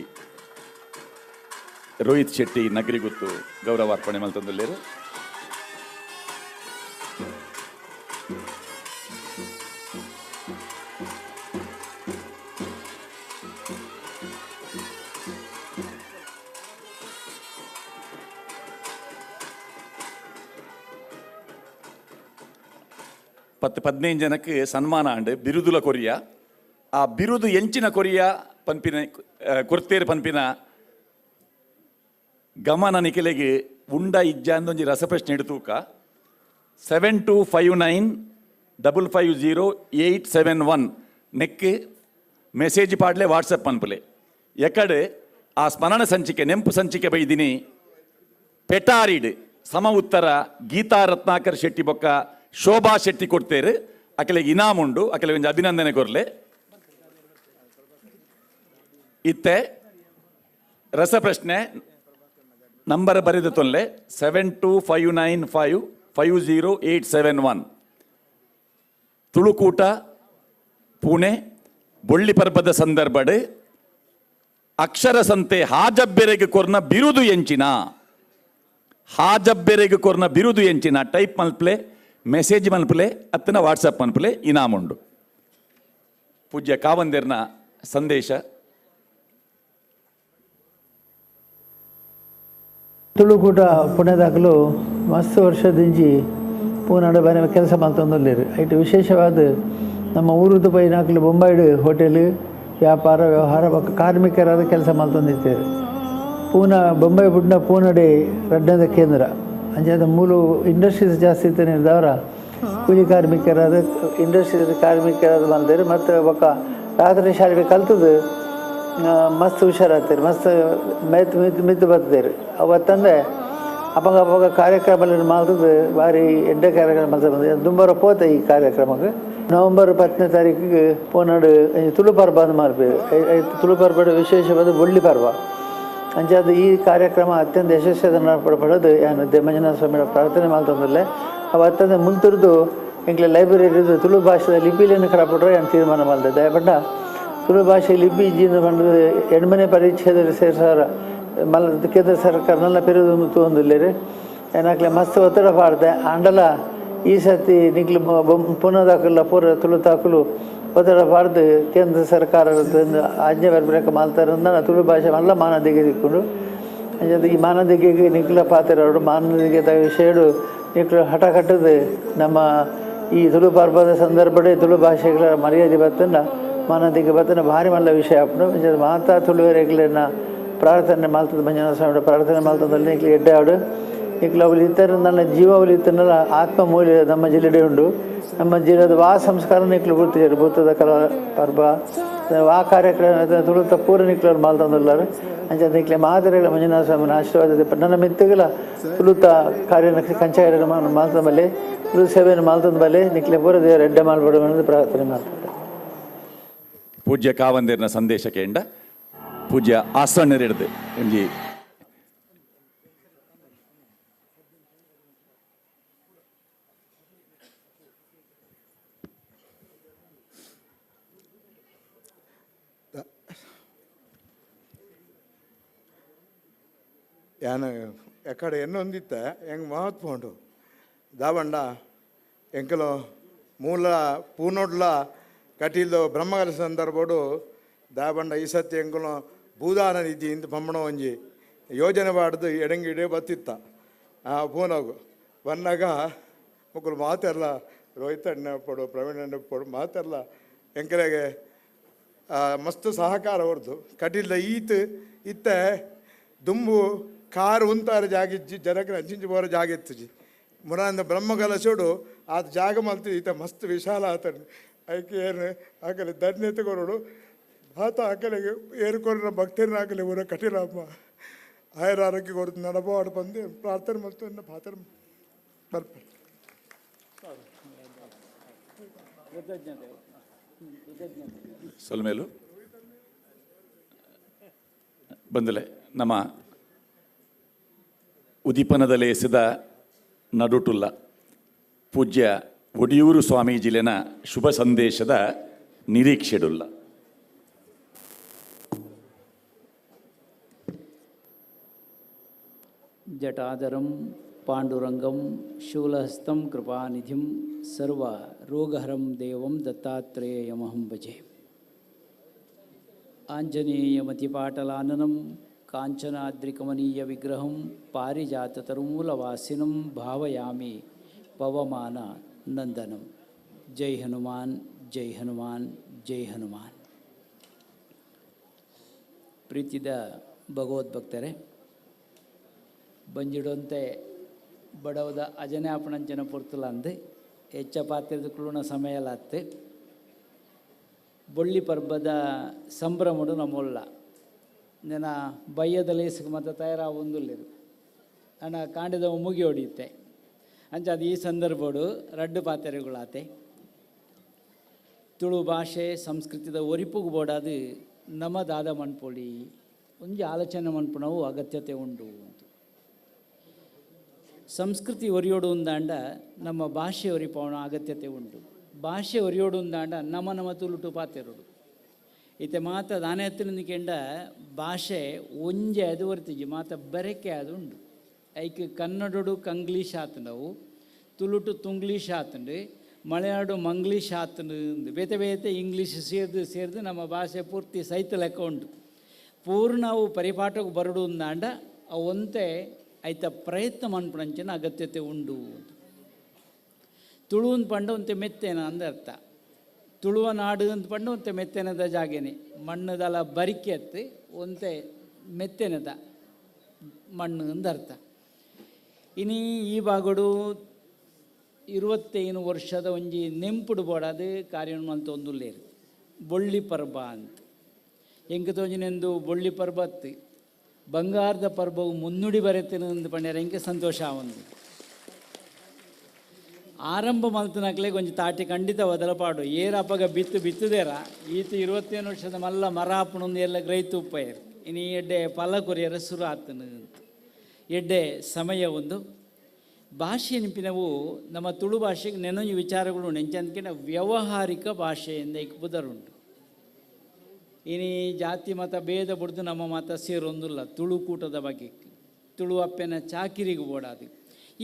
[SPEAKER 6] ರೋಹಿತ್ ಶೆಟ್ಟಿ ನಗರಿಗುತ್ತು ಗೌರವಾರ್ಪಣೆ ಮಲ್ತೊಂದುಲ್ಲೆರ್. ಪತ್ತು 15 ಜನಕ್ಕೆ ಸನ್ಮಾನ ಅಂಡ್ ಬಿರುದುಲ ಕೊರಿಯ ಆ ಬಿರುದು ಎಂಚಿನ ಕೊರಿಯ ಪನ್ಪಿನ ಕೊರ್ತೇರು ಪನ್ಪಿನ ಗಮನ ನಿಕೆಲೆಗೆ ಉಂಡ ಇಜ್ಜ ಅಂದೊಂಜಿ ರಸಪ್ರಶ್ನೆ ಇಡು ತೂಕ 7259 550 871 ನೆಕ್ ಮೆಸೇಜ್ ಪಾಡ್ಲೆ ವಾಟ್ಸಪ್ ಪನ್ಪುಲೆ ಎಕಡೆ ಆ ಸ್ಮರಣ ಸಂಚಿಕೆ ನೆಂಪು ಸಂಚಿಕೆ ಬೈದಿನಿ ಪೆಟಾರಿಡ್ ಸಮ ಉತ್ತರ ಗೀತಾ ರತ್ನಾಕರ್ ಶೆಟ್ಟಿ ಬೊಕ್ಕ ಶೋಭಾ ಶೆಟ್ಟಿ ಕೊಡ್ತೇರು. ಅಕಲೆಗೆ ಇನಾಮ್ ಉಂಡು, ಅಕಲೆಗೆ ಒಂಜಿ ಅಭಿನಂದನೆ ಕೊರ್ಲೆ. ಇತ್ತೆ ರಸಪ್ರಶ್ನೆ ನಂಬರ್ ಬರೆದು ತೊಲ್ಲೆ 72595 50871. ತುಳುಕೂಟ ಪುಣೆ ಬೊಳ್ಳಿ ಪರ್ಬದ ಸಂದರ್ಭಡ್ ಅಕ್ಷರ ಸಂತೆ ಹಾಜಬ್ಬೆರೆಗೆ ಕೊರ್ನ ಬಿರುದು ಎಂಚಿನ, ಹಾಜಬ್ಬೆರೆಗೆ ಕೊರ್ನ ಬಿರುದು ಎಂಚಿನ ಟೈಪ್ ಮಲ್ಪ್ಲೆ ಮೆಸೇಜ್ ಮನ್ಪುಲೆ ಅತ್ತನ ವಾಟ್ಸಪ್ ಮನ್ಪುಲೆ ಇನಾಮುಂಡು. ಪೂಜ್ಯ ಕಾವಂದೇರ್ನ ಸಂದೇಶ.
[SPEAKER 20] ತುಳುಕೂಟ ಪುಣೆದಾಕಲು ಮಸ್ತ್ ವರ್ಷದಿಂಚಿ ಪೂನಾಡು ಬೇರೆ ಕೆಲಸ ಮಲ್ತೊಂದುಲ್ಲೆರ್. ಐಟ್ ವಿಶೇಷವಾದ ನಮ್ಮ ಊರುದ ಪೈನಾಕಲು ಬೊಂಬಾಯ್ಡ್ ಹೋಟೆಲ್ ವ್ಯಾಪಾರ ವ್ಯವಹಾರ ಬೊಕ್ಕ ಕಾರ್ಮಿಕರಾದ ಕೆಲಸ ಮಲ್ತೊಂದಿತ್ತೇರು. ಪೂನಾ ಬೊಂಬೈ ಬುಡ್ನ ಪೂನಡೆ ರಡ್ಡದ ಕೇಂದ್ರ ಅಂಚಾದ ಮೂಲು ಇಂಡಸ್ಟ್ರೀಸ್ ಜಾಸ್ತಿ ಇತ್ತೇನೆ ಕೂಲಿ ಕಾರ್ಮಿಕರಾದ ಇಂಡಸ್ಟ್ರೀಸ್ ಕಾರ್ಮಿಕರಾದ ಮಲ್ದೇರು. ಮತ್ತು ಬೊಕ್ಕ ರಾತ್ರಿ ಶಾಲೆ ಕಲ್ತದ್ದು ಮಸ್ತ್ ಹುಷಾರಾಗ್ತಾರೆ, ಮಸ್ತ್ ಮೆತ್ ಮಿತ್ ಮಿತ್ತು ಬರ್ತೇರು. ಅವತ್ತಂದೆ ಅಪಗ ಅಪಗ ಕಾರ್ಯಕ್ರಮ ಮಲ್ತದ್ದು ಭಾರಿ ಎಡ್ಡೆ ಕಾರ್ಯಕ್ರಮ ಮಲ್ತ ಬಂದ ದುಂಬರ ಪೋತ ಈ ಕಾರ್ಯಕ್ರಮಕ್ಕೆ. ನವೆಂಬರ್ 10ನೇ ತಾರೀಕಿಗೆ ಪೋನಾಡು ತುಳು ಪರ್ಬ ಅಂದ್ ಮಲ್ಪೇರು. ತುಳು ಪರ್ಬ ವಿಶೇಷವಾದ ಬೊಳ್ಳಿ ಪರ್ವ ಅಂಚಾದ ಈ ಕಾರ್ಯಕ್ರಮ ಅತ್ಯಂತ ಯಶಸ್ವಿಯಾದ ನಡಪಡೋದು ಯಾನು ಮಂಜುನಾಥ ಸ್ವಾಮಿಯ ಪ್ರಾರ್ಥನೆ ಮಲ್ತೊಂದುಲ್ಲೆ. ಅವು ಅತ್ಯಂತ ಮುಲ್ತುರ್ದು ಎಂಕ್ಲೆ ಲೈಬ್ರರಿ ತುಳು ಭಾಷೆದ ಲಿಪಿಲೆನ್ ಕಡಪಡ್ರೆ ಯಾನ್ ತೀರ್ಮಾನ ಮಲ್ತೆ. ದಯಪಂಡ ತುಳು ಭಾಷೆ ಲಿಪಿ ಇಜ್ಜಿಂದ ಪಂಡದು 8ನೇ ಪರಿಚ್ಛೇದ ಸೇರ್ಸಾರ ಮಲ್ಲ ಕೇಂದ್ರ ಸರ್ಕಾರನೆಲ್ಲ ಪೆರುದು ತೂವೊಂದುಲ್ಲೆರ್. ಏನಾಕ್ಲೆ ಮಸ್ತ್ ಒತ್ತಡ ಪಾಡ್ದೆ ಆಂಡಲ ಈ ಸರ್ತಿ ನಿಕ್ಲು ಪುನದಾಕುಲ ಪೂರ ತುಳು ತಾಕುಲು ಒತ್ತಡ ಪಾಡ್ದು ಕೇಂದ್ರ ಸರ್ಕಾರ ಆಜ್ಞೆ ಬರ್ಬೇಕ ಮಲ್ತಾರಂದ ತುಳು ಭಾಷೆ ಮಲ್ಲ ಮಾನದಿಗೆ ದಿಕ್ಕೊಂಡು ಅಂಚಾದ್ ಈ ಮಾನದಿಗೆಗೆ ನಿಕ್ಲ ಪಾತೆರಡು ಮಾನದಿಗೆ ವಿಷಯಡು ನಿಕ್ಲು ಹಠ ಕಟ್ಟದು ನಮ್ಮ ಈ ತುಳು ಪರ್ಬದ ಸಂದರ್ಭಡೆ ತುಳು ಭಾಷೆಗಳ ಮರ್ಯಾದೆ ಬತ್ತಂಡ ಮಾನದಿಗೆ ಬತ್ತನ ಭಾರಿ ಮಲ್ಲ ವಿಷಯ ಆಪುಂಡು. ಅಂಚಾದ್ ಮಾತಾ ತುಳುವೆರೆಗ್ಲೆನ ಪ್ರಾರ್ಥನೆ ಮಲ್ತದ ಮಂಜುನಾಥ ಸ್ವಾಮಿ ಪ್ರಾರ್ಥನೆ ಮಲ್ತದಲ್ಲಿ ನಿಕ್ಲು ಎಡ್ಡೆ ಆಡು ನಿಕ್ಲು ಅವಳು ಇತ್ತರ ನನ್ನ ಜೀವ ಅವಳು ಇತ್ತನಲ್ಲ ಆತ್ಮ ಮೂಲ್ಯ ನಮ್ಮ ಜಿಲ್ಲೆಡೆ ಉಂಡು. ನಮ್ಮ ಜಿಲ್ಲೆದ ವಾ ಸಂಸ್ಕಾರ ನಿಕ್ಲು ಗುರ್ತಿದ್ದಾರೆ ಭೂತದ ಕಲಾ ಪರ್ಬ ವಾ ಕಾರ್ಯಕ್ರಮ ತುಳುತ ಪೂರ ನಿಕ್ಲು ಅವ್ರು ಮಲ್ತೊಂದುಲ್ಲಾರು. ಅಂಚಾದ್ ನಿಕ್ಲೆ ಮಾತೆರೆಗ್ಲ ಮಂಜುನಾಥ ಸ್ವಾಮಿನ ಆಶೀರ್ವಾದ ನನ್ನ ಮಿತ್ತುಗಳ ತುಳುತ ಕಾರ್ಯ ಕಂಚಾಯ ಮಲ್ತದ ಬಲ್ಲೆ ತುಳು ಸೇವೆಯನ್ನು ಮಲ್ತೊಂದು ಬಲ್ಲೆ ನಿಕ್ಲೆ ಪೂರ ದೇವರ ಎಡ್ಡೆ ಮಲ್ಪಡು ಅನ್ನೋದು ಪ್ರಾರ್ಥನೆ ಮಾಡ್ತಾರೆ.
[SPEAKER 6] ಪೂಜ್ಯ ಕಾವಂದೇರ್ನ ಸಂದೇಶ ಕೇಂಡ ಪೂಜ್ಯ ಆಸಣ್ಣರಿಡ್ದು ಒಂಜಿ
[SPEAKER 19] ಯಾನ ಎಕಡೆ ಎನ್ನೊಂದಿತ್ತ ಹೆಂಗೆ ಮಹತ್ವ ಉಂಡು ದಾವಂಡ ಎಂಕಲು ಮೂಲ ಪೂನೊಡ್ಲ ಕಟೀಲ್ದು ಬ್ರಹ್ಮಕಲ ಸಂದರ್ಭಡು ದಾವಂಡ ಈ ಸತ್ಯ ಎಂಕಲು ಭೂದಾನ ನಿಧಿ ಇಂದು ಪಂಬಣ ಒಂಜಿ ಯೋಜನೆ ಬಾಡ್ದು ಎಡಂಗಿಡೆ ಬತ್ತಿತ್ತ ಆ ಪೂನಗು ಬನ್ನಾಗ ಮುಕ್ಕಲು ಮಾತೆಲ್ಲ ರೋಹಿತ್ ಅಣ್ಣ ಪಡು ಪ್ರವೀಣ್ ಅಣ್ಣ ಪಡು ಮಾತೆಲ್ಲ ಎಂಕಲೆಗೆ ಮಸ್ತ್ ಸಹಕಾರ ಹೊರ್ದು ಕಟೀಲ್ದ ಈತ್ ಇತ್ತ ದುಂಬು ಕಾರು ಉಂತಾರ ಜಾಗ ಇಜ್ಜಿ ಜನಕ್ಕೆ ಅಂಚಿಂಚಿ ಬೋರ ಜಾಗ ಇತ್ತುಜಿ ಮುರಾಂದ ಬ್ರಹ್ಮಕಲಶೋಡು ಆತ ಜಾಗ ಮಲ್ತು ಈತ ಮಸ್ತ್ ವಿಶಾಲ ಆತನು ಐಕೆ ಏನು ಆಕಲೆ ಧನ್ಯತೆ ಕೊರಡು ಆತ ಆಕಲೆಗೆ ಏರುಕೊರನ ಭಕ್ತರನ್ನ ಆಕಲೆ ಊರ ಕಟೀಲಮ್ಮ ಆಯುರ ಆರೋಗ್ಯ ಕೊರತು ನಡಬೋಡು ಬಂದು ಪ್ರಾರ್ಥನೆ ಮಲ್ತು ಎನ್ನ ಪಾತ್ರ ಬರ್ಪ.
[SPEAKER 6] ಸೊಲ್ಮೇಲು ಬಂದಲೆ ನಮ್ಮ ಉದೀಪನದ ಲೇಸಿದ ನಡುಟುಲ್ಲ ಪೂಜ್ಯ ಒಡಿಯೂರು ಸ್ವಾಮೀಜಿಲೆನ ಶುಭ ಸಂದೇಶದ ನಿರೀಕ್ಷೆಡುಲ್ಲ.
[SPEAKER 21] ಜಟಾಧರಂ ಪಾಂಡುರಂಗಂ ಶೂಲಹಸ್ತಂ ಕೃಪಾನಿಧಿಂ ಸರ್ವ ರೋಗಹರಂ ದೇವಂ ದತ್ತಾತ್ರೇಯಮಹಂ ಭಜೆ. ಆಂಜನೇಯಮತಿಪಾಟಲಾನನಂ ಕಾಂಚನಾದ್ರಿಕಮನೀಯ ವಿಗ್ರಹಂ ಪಾರಿಜಾತತರುಮೂಲವಾಸಿನಂ ಭಾವಯಾಮಿ ಪವಮಾನ ನಂದನಂ. ಜೈ ಹನುಮಾನ್, ಜೈ ಹನುಮಾನ್, ಜೈ ಹನುಮಾನ್. ಪ್ರೀತಿದ ಭಗವದ್ಭಕ್ತರೇ, ಬಂಜಿಡೊಂತೆ ಬಡವದ ಅಜನೆ ಆಪಣಂಚನ ಪೊರ್ತುಲಂದು ಹೆಚ್ಚ ಪಾತ್ರದ ಕುಳುಣ ಸಮಯಲಾತ್ತೆ ಬೊಳ್ಳಿ ಪರ್ಬದ ಸಂಭ್ರಮಡು ನಮ್ಮೊಲ್ಲ ನೆನ ಬಯ್ಯದ ಲೇಸ್ಗೆ ಮತ್ತು ತಯಾರ ಒಂದುಲ್ಲಿರು ಅಣ್ಣ ಕಾಂಡದ ಮುಗಿ ಹೊಡಿಯುತ್ತೆ ಅಂಚ ಅದು ಈ ಸಂದರ್ಭಡು ರಡ್ಡು ಪಾತ್ರೆಗಳಾತೆ. ತುಳು ಭಾಷೆ ಸಂಸ್ಕೃತಿದ ಒರಿಪುಗು ಬೋಡಾದು ನಮ್ಮ ದಾದ ಮನ್ಪೊಳಿ ಒಂಜಿ ಆಲೋಚನೆ ಮನ್ಪುನವು ಅಗತ್ಯತೆ ಉಂಟು ಅಂತ. ಸಂಸ್ಕೃತಿ ಒರಿಯೋಡು ಅಂದಾಂಡ ನಮ್ಮ ಭಾಷೆ ಒರಿಪವನ ಅಗತ್ಯತೆ ಉಂಟು. ಭಾಷೆ ಒರಿಯೋಡು ಅಂದಾಂಡ ನಮ್ಮ ನಮ್ಮ ತುಳುಟು ಪಾತೆರೋಡು ಇತ್ತೆ ಮಾತ ದಾನೆ ಹತ್ತಿರ ಭಾಷೆ ಒಂಜೆ ಅದು ಒರಿತಿಜಿ ಮಾತ ಬರೆಕೆ ಅದು ಉಂಡು. ಐಕ್ ಕನ್ನಡೋಡು ಕಂಗ್ಲೀಷ್ ಆತಂಡವು, ತುಳುಟು ತುಂಗ್ಲೀಷ್ ಆತಂಡು, ಮಲಯಾಳು ಮಂಗ್ಲೀಷ್ ಆತಂಡು, ಬೇತೆ ಬೇತೆ ಇಂಗ್ಲೀಷ್ ಸೇರ್ದು ಸೇರ್ದು ನಮ್ಮ ಭಾಷೆ ಪೂರ್ತಿ ಸೈತ ಲೆಕ್ಕ ಉಂಟು. ಪೂರ್ಣ ಅವು ಪರಿಪಾಠಕ್ಕೆ ಬರಡು ಅಂದಾಂಡ ಅವಂತೆ ಐತ ಪ್ರಯತ್ನ ಮನ್ಪುಣಂಚಿನ ಅಗತ್ಯತೆ ಉಂಡು. ತುಳು ಅಂತ ಪಂಡ ಒಂತೆ ಮೆತ್ತೇನ ಅಂದ ಅರ್ಥ. ತುಳುವ ನಾಡು ಅಂತ ಪಂಡ ಒಂತೆ ಮೆತ್ತೆನದ ಜಾಗೇನೆ, ಮಣ್ಣದಲ ಬರಿಕೆ ಅತ್ತು ಒಂತೆ ಮೆತ್ತೆನದ ಮಣ್ಣು ಅಂದ ಅರ್ಥ. ಇನಿ ಈ ಭಾಗಡು 25 ವರ್ಷದ ಒಂಜಿ ನೆಂಪುಡು ಬೋಡಾದು ಕಾರ್ಯನ್ಮಂತ ಒಂದುಲ್ಲೇರು ಬೊಳ್ಳಿ ಪರ್ಬ ಅಂತ. ಎಂಕ ತೋಜಿನೆಂದು ಬೊಳ್ಳಿ ಪರ್ಬತ್ತು ಬಂಗಾರದ ಪರ್ಬವು ಮುನ್ನುಡಿ ಬರೆತೇನೆ ಅಂದು ಪಂಡ್ಯಾರ ಎಂಕೆ ಸಂತೋಷ ಆವಂದು. ಆರಂಭ ಮಲ್ತನಕ್ಲೆ ಕೊಂಚ ತಾಟಿ ಖಂಡಿತ ಬದಲಪಾಡು ಏರ ಅಪಗ ಬಿತ್ತು ಬಿತ್ತುದೇರ ಈತ 27 ವರ್ಷದ ಮಲ್ಲ ಮರ ಆಪುಣಂದು ಎಲ್ಲ ಗ್ರಹಿತು ಉಪ್ಪಯರು ಇನಿ ಎಡ್ಡೆ ಫಲ ಕೊರಿಯರ ಸುರು ಆತನು ಅಂತ. ಎಡ್ಡೆ ಸಮಯ ಒಂದು ಭಾಷೆ ನೆನಪಿನವು ನಮ್ಮ ತುಳು ಭಾಷೆಗೆ ನೆನೊಂಜಿ ವಿಚಾರಗಳು ನೆಂಚಂದಕಿನ ವ್ಯಾವಹಾರಿಕ ಭಾಷೆಯಿಂದ ಇಕ್ಬುದರುಂಟು. ಇನಿ ಜಾತಿ ಮತ ಭೇದ ಬುಡ್ದು ನಮ್ಮ ಮತ ಸೇರೊಂದಿಲ್ಲ ತುಳುಕೂಟದ ಬಗ್ಗೆ ತುಳು ಅಪ್ಪೆನ ಚಾಕಿರಿಗೆ ಬೋಡಾದು.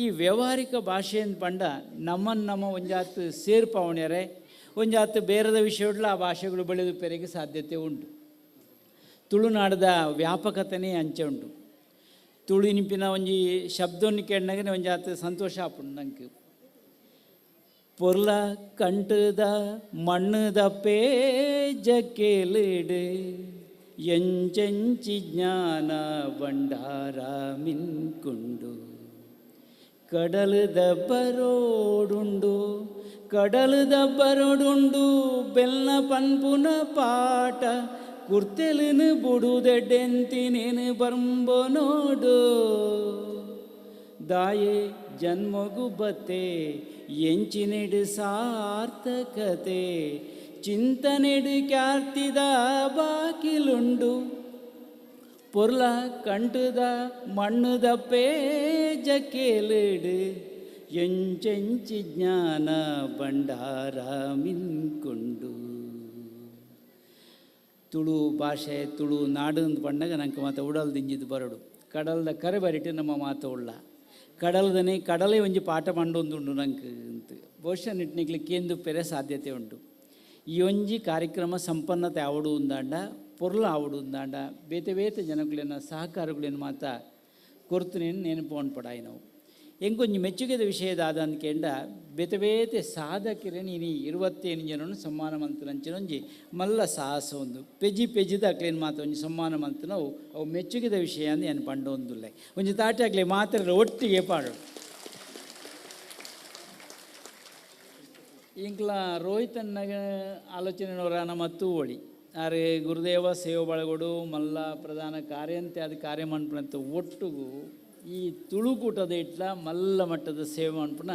[SPEAKER 21] ಈ ವ್ಯಾವಹಾರಿಕ ಭಾಷೆಯನ್ನು ಪಂಡ ನಮ್ಮನ್ನು ನಮ್ಮ ಒಂಜಾತು ಸೇರ್ಪಾವಣ್ಯರೆ ಒಂಜಾತು ಬೇರೆದ ವಿಷಯಡ್ಲ ಆ ಭಾಷೆಗಳು ಬೆಳೆದು ಪೆರೆಗೆ ಸಾಧ್ಯತೆ ಉಂಟು. ತುಳುನಾಡದ ವ್ಯಾಪಕತೆನೇ ಅಂಚೆ ಉಂಟು. ತುಳು ನಿಂಪಿನ ಒಂಜಿ ಶಬ್ದವನ್ನು ಕೇಳಿನಾಗನೆ ಒಂಜಾತು ಸಂತೋಷ ಆಪುಂಡು ನಂಗೆ. ಪೊರ್ಲ ಕಂಟದ ಮಣ್ಣದ ಪೇಜ ಕೇಳಿಡು ಎಂಚೆಂಚಿ ಜ್ಞಾನ ಭಂಡಾರ ಮಿನ್ಕುಂಡು ಕಡಲದ ಬರೋಡುಂಡು ಕಡಲದ ಬರೋಡುಂಡು ಬೆಲ್ಲ ಪನ್ಪುನ ಪಾಟ ಕುರ್ತೆಲಿನ ಬುಡುದೆಡ್ಡೆಂತಿನೇನು ಬರ್ಂಬೋ ನೋಡು ದಾಯೆ ಜನ್ಮಗು ಬತ್ತೆ ಎಂಚಿನೆಡು ಸಾರ್ಥಕತೆ ಚಿಂತನೆಡು ಕ್ಯಾರ್ತಿದ ಬಾಕಿಲುಂಡು ಪೊರ್ಲ ಕಂಟದ ಮಣ್ಣುದ ಪೇಜ ಕೇಳಿಡು ಎಂಚೆಂಚಿ ಜ್ಞಾನ ಭಂಡಾರ ಮಿನ್ಕೊಂಡು. ತುಳು ಭಾಷೆ ತುಳು ನಾಡು ಅಂತ ಪಂಡಾಗ ನಂಗೆ ಮಾತ ಉಡಲ್ ದಿಂಜಿದ್ದು ಬರಡು ಕಡಲ್ದ ಕರೆ ಬರಿಟ್ಟು ನಮ್ಮ ಮಾತು ಉಳ್ಳ ಕಡಲ್ದನೆ ಕಡಲೇ ಒಂಜಿ ಪಾಠ ಮಂಡೊಂದುಂಡು ನಂಗೆ ಅಂತ ಬಹುಶಃ ನಿಟ್ನಿಗ್ಲಿ ಕೇಂದು ಪೆರೆ ಸಾಧ್ಯತೆ ಉಂಟು. ಈ ಒಂಜಿ ಕಾರ್ಯಕ್ರಮ ಸಂಪನ್ನತೆ ಆವಡು ಉಂದಾಂಡ ಪೊರ್ಲ ಆವಡು ಉಂದಾಂಡ ಬೇತೆ ಬೇತೆ ಜನಗಳನ್ನ ಸಹಕಾರಗಳನ್ನ ಮಾತ ಕೊರ್ತನೇನು ನೆನಪು ಪಡಾಯಿ ನಾವು. ಎಂಕೊಂಜಿ ಮೆಚ್ಚುಗೆದ ವಿಷಯದಾದ ಅಂದ್ಕೇಂಡ ಬೇತೆ ಬೇತೆ ಸಾಧಕರೇ ನೀನು 27 ಜನನು ಸಮ್ಮಾನ ಮಂತನಂಚಿನೊಂಜಿ ಮಲ್ಲ ಸಾಹಸ ಒಂದು ಪೆಜಿ ಪೆಜಿದ ಅಕ್ಲೇನು ಮಾತ ಒಂಜಿ ಸಮ್ಮಾನ ಮಂತ ನಾವು ಅವು ಮೆಚ್ಚುಗೆದ ವಿಷಯ ಅಂದು ಏನು ಪಂಡ ಒಂದುಲ್ಲೆ ಒಂಜಿ ತಾಟಿ ಆಗಲಿ ಮಾತ್ರ ಒಟ್ಟಿಗೆ ಪಾಡು. ಇಂಕ್ಲ ರೋಹಿತನ್ನಾಗ ಆಲೋಚನೆ ನಮ್ಮ ತೂವಳಿ ಆರೆ ಗುರುದೇವ ಸೇವೆ ಬಳಗೋಡು ಮಲ್ಲ ಪ್ರಧಾನ ಕಾರ್ಯಂತೆ ಅದು ಕಾರ್ಯ ಮನ್ಪುನಂತ ಒಟ್ಟುಗು ಈ ತುಳುಕೂಟದ ಇಟ್ಲ ಮಲ್ಲ ಮಟ್ಟದ ಸೇವೆ ಮನ್ಪುನ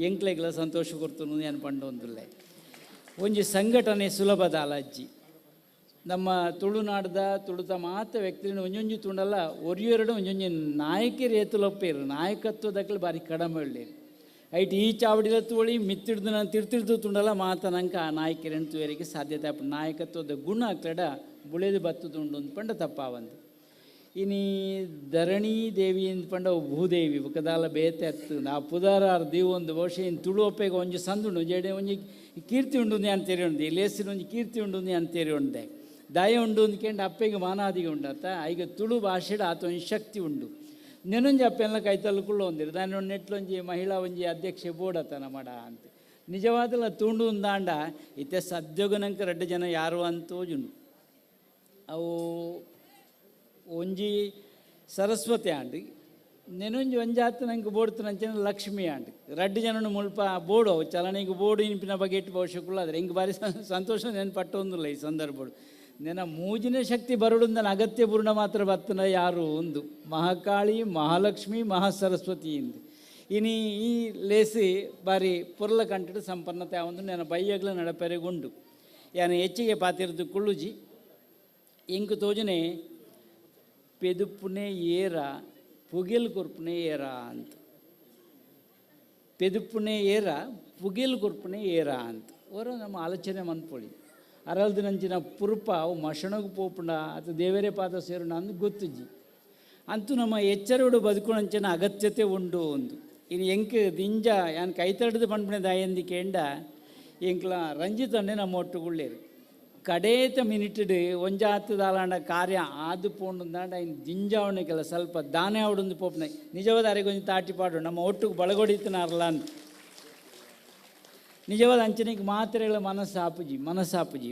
[SPEAKER 21] ಎಂಕ್ಲೆಗ್ಲ ಸಂತೋಷ ಕೊಡ್ತು ಏನು ಪಂಡ ಒಂದುಲ್ಲೆ. ಒಂಜಿ ಸಂಘಟನೆ ಸುಲಭದ ಅಲಜ್ಜಿ ನಮ್ಮ ತುಳುನಾಡ್ದ ತುಳುತ ಮಾತ ವ್ಯಕ್ತಿನ ಒಂಜೊಂಜಿ ತುಂಡಲ್ಲ ಒರಿಯೆರಡು ಒಂಜೊಂಜಿ ನಾಯಕರು ಏತುಲೊಪ್ಪೇರು ನಾಯಕತ್ವದಕ್ಕಲು ಬಾರಿ ಕಡಿಮೆ ಒಳ್ಳೇರು ಐಟ್ ಈ ಚಾವಡಿಲ ತೋಳಿ ಮಿತ್ತಿಡ್ದು ನಾನು ತಿರ್ತಿಡ್ದು ತುಂಡಲ್ಲ ಮಾತನಂಕ ಆ ನಾಯಕರನ್ನು ತುವರಿಗೆ ಸಾಧ್ಯತೆ ಆಪುಂಡು. ನಾಯಕತ್ವದ ಗುಣ ಅಕ್ಲಡ ಬುಳೆದು ಬತ್ತುದುಂಡು ಅಂದ್ ಪಂಡ ತಪ್ಪಾವಂದು. ಇನಿ ಧರಣಿ ದೇವಿ ಪಂಡ ಭೂದೇವಿ ಬೊಕದಾಲ ಬೇತೆ ಅತ್ತು ಆ ಪುದಾರಾರ್ ದೀವೊಂದು ಬಹುಶಃ ಇನ್ ತುಳು ಒಪ್ಪೆಗೆ ಒಂಜಿ ಸಂದುಂಡು ಜಡೆ ಒಂಜಿ ಕೀರ್ತಿ ಉಂಡು ಅಂತ ತೆರಿಯುಂಡು ಈ ಲೇಸಿನ ಒಂಜಿ ಕೀರ್ತಿ ಉಂಡು ಅಂತ ತೆರಿಯುಂಡೆ ದಾಯ ಉಂಡು ಅಂದ್ಕೊಂಡು ಅಪ್ಪೆಗೆ ಮಾನಾದಿಗೆ ಉಂಡತ್ತ ಈಗ ತುಳು ಭಾಷೆಡ್ ಆತ ಒಂಜಿ ಶಕ್ತಿ ಉಂಡು ನೆನೊಂಜಿ ಅಪ್ಪೆಲ್ಲ ಕೈತಲ್ಲುಕುಳ್ಳು ಒಂದಿರು ದಾನಿ ಒಂದು ನೆಟ್ಲೊಂಜಿ ಮಹಿಳಾ ಒಂಜಿ ಅಧ್ಯಕ್ಷೆ ಬೋಡತ್ತ ನಮ್ಮಡ ಅಂತ ನಿಜವಾದಲ ತೂಂಡು ಉಂದಾಂಡ ಇತ್ತೆ ಸದ್ಯೋಗನಂಕ ರಡ್ಡು ಜನ ಯಾರು ಅಂತೋಜುಂಡು ಅವು ಒಂಜಿ ಸರಸ್ವತಿ ಆಂಡ್ ನೆನೊಂಜಿ ಒಂಜಾತ್ ನಂಗೆ ಬೋಡ್ತು ನಂಚಿನ ಲಕ್ಷ್ಮಿ ಆಂಡ್ ರಡ್ಡು ಜನನು ಮುಲ್ಪ ಬೋಡು ಅವು ಚಲನೆಗೆ ಬೋಡು ಇನ್ಪಿನ ಬಗೆಟ್ ಬಹುಶಃ ಆದರೆ ಹಿಂಗೆ ಭಾರಿ ಸಂತೋಷ ನೆನ್ಪಟ್ಟೊಂದಿಲ್ಲ ಈ ಸಂದರ್ಭಡು ನೆನ ಮೂಜಿನ ಶಕ್ತಿ ಬರಡುಂದನ ಅಗತ್ಯ ಪೂರ್ಣ ಮಾತ್ರ ಬತ್ತನ ಯಾರು ಒಂದು ಮಹಾಕಾಳಿ ಮಹಾಲಕ್ಷ್ಮಿ ಮಹಾಸರಸ್ವತಿ ಇಂದು ಇನಿ ಈ ಲೇಸಿ ಬಾರಿ ಪೊರ್ಲ ಕಂಟಡು ಸಂಪನ್ನತೆ ಒಂದು ನೆನ ಬೈಯಗ್ಲ ನಡಪೆರೆಗುಂಡು ಯಾನ ಹೆಚ್ಚಿಗೆ ಪಾತಿರದು ಕುಳ್ಳುಜಿ ಇಂಕು ತೋಜನೆ ಪೆದುಪುನೆ ಏರ ಪುಗೆಲ್ ಕೊರ್ಪುನೆ ಏರ ಅಂತ ಪೆದುಪುನೆ ಏರ ಪುಗೆಲ್ ಕೊರ್ಪುನೆ ಏರ ಅಂತ ಓರ ನಮ್ಮ ಆಲೋಚನೆ ಮನ್ಪೊಳಿ ಅರಲ್ದು ನಂಚಿನ ಪುರುಪ ಅವು ಮಶಣಗ್ ಪೋಪುಂಡ ಅಥವಾ ದೇವರೇ ಪಾದ ಸೇರುಣ ಅಂದು ಗೊತ್ತುಜ್ಜಿ ಅಂತೂ ನಮ್ಮ ಎಚ್ಚರಡು ಬದುಕುಣಂಚಿನ ಅಗತ್ಯತೆ ಉಂಡು ಒಂದು ಇನ್ನು ಎಂಕ್ ದಿಂಜ ಯಾನ್ ಕೈತಡ್ದು ಪನ್ಪುಣೆ ದಾಯಂದಿ ಕೇಂಡ ಎಂಕ್ಲ ರಂಜಿತ್ ಅಣ್ಣೆ ನಮ್ಮ ಒಟ್ಟುಗುಳ್ಳೇರು ಕಡೇತ ಮಿನಿಟ್ಡ್ ಒಂಜಾತ್ ದಾಲಾಂಡ ಕಾರ್ಯ ಆದು ಪೋಂಡುಂದಾಂಡ ಇನ್ನು ದಿಂಜಾವಣಿಗೆಲ್ಲ ಸ್ವಲ್ಪ ದಾನೆ ಅವಡೊಂದು ಪೋಪುನ ನಿಜವಾದ ಅರೆಗೊಂಜಿ ತಾಟಿ ಪಾಡು ನಮ್ಮ ಒಟ್ಟುಗು ಬಳಗೊಡಿತನಾರಲ್ಲ ಅಂತ ನಿಜವಾದ ಅಂಚನೆಗೆ ಮಾತ್ರೆಗಳ ಮನಸ್ಸಾಪುಜಿ ಮನಸ್ಸಾಪುಜಿ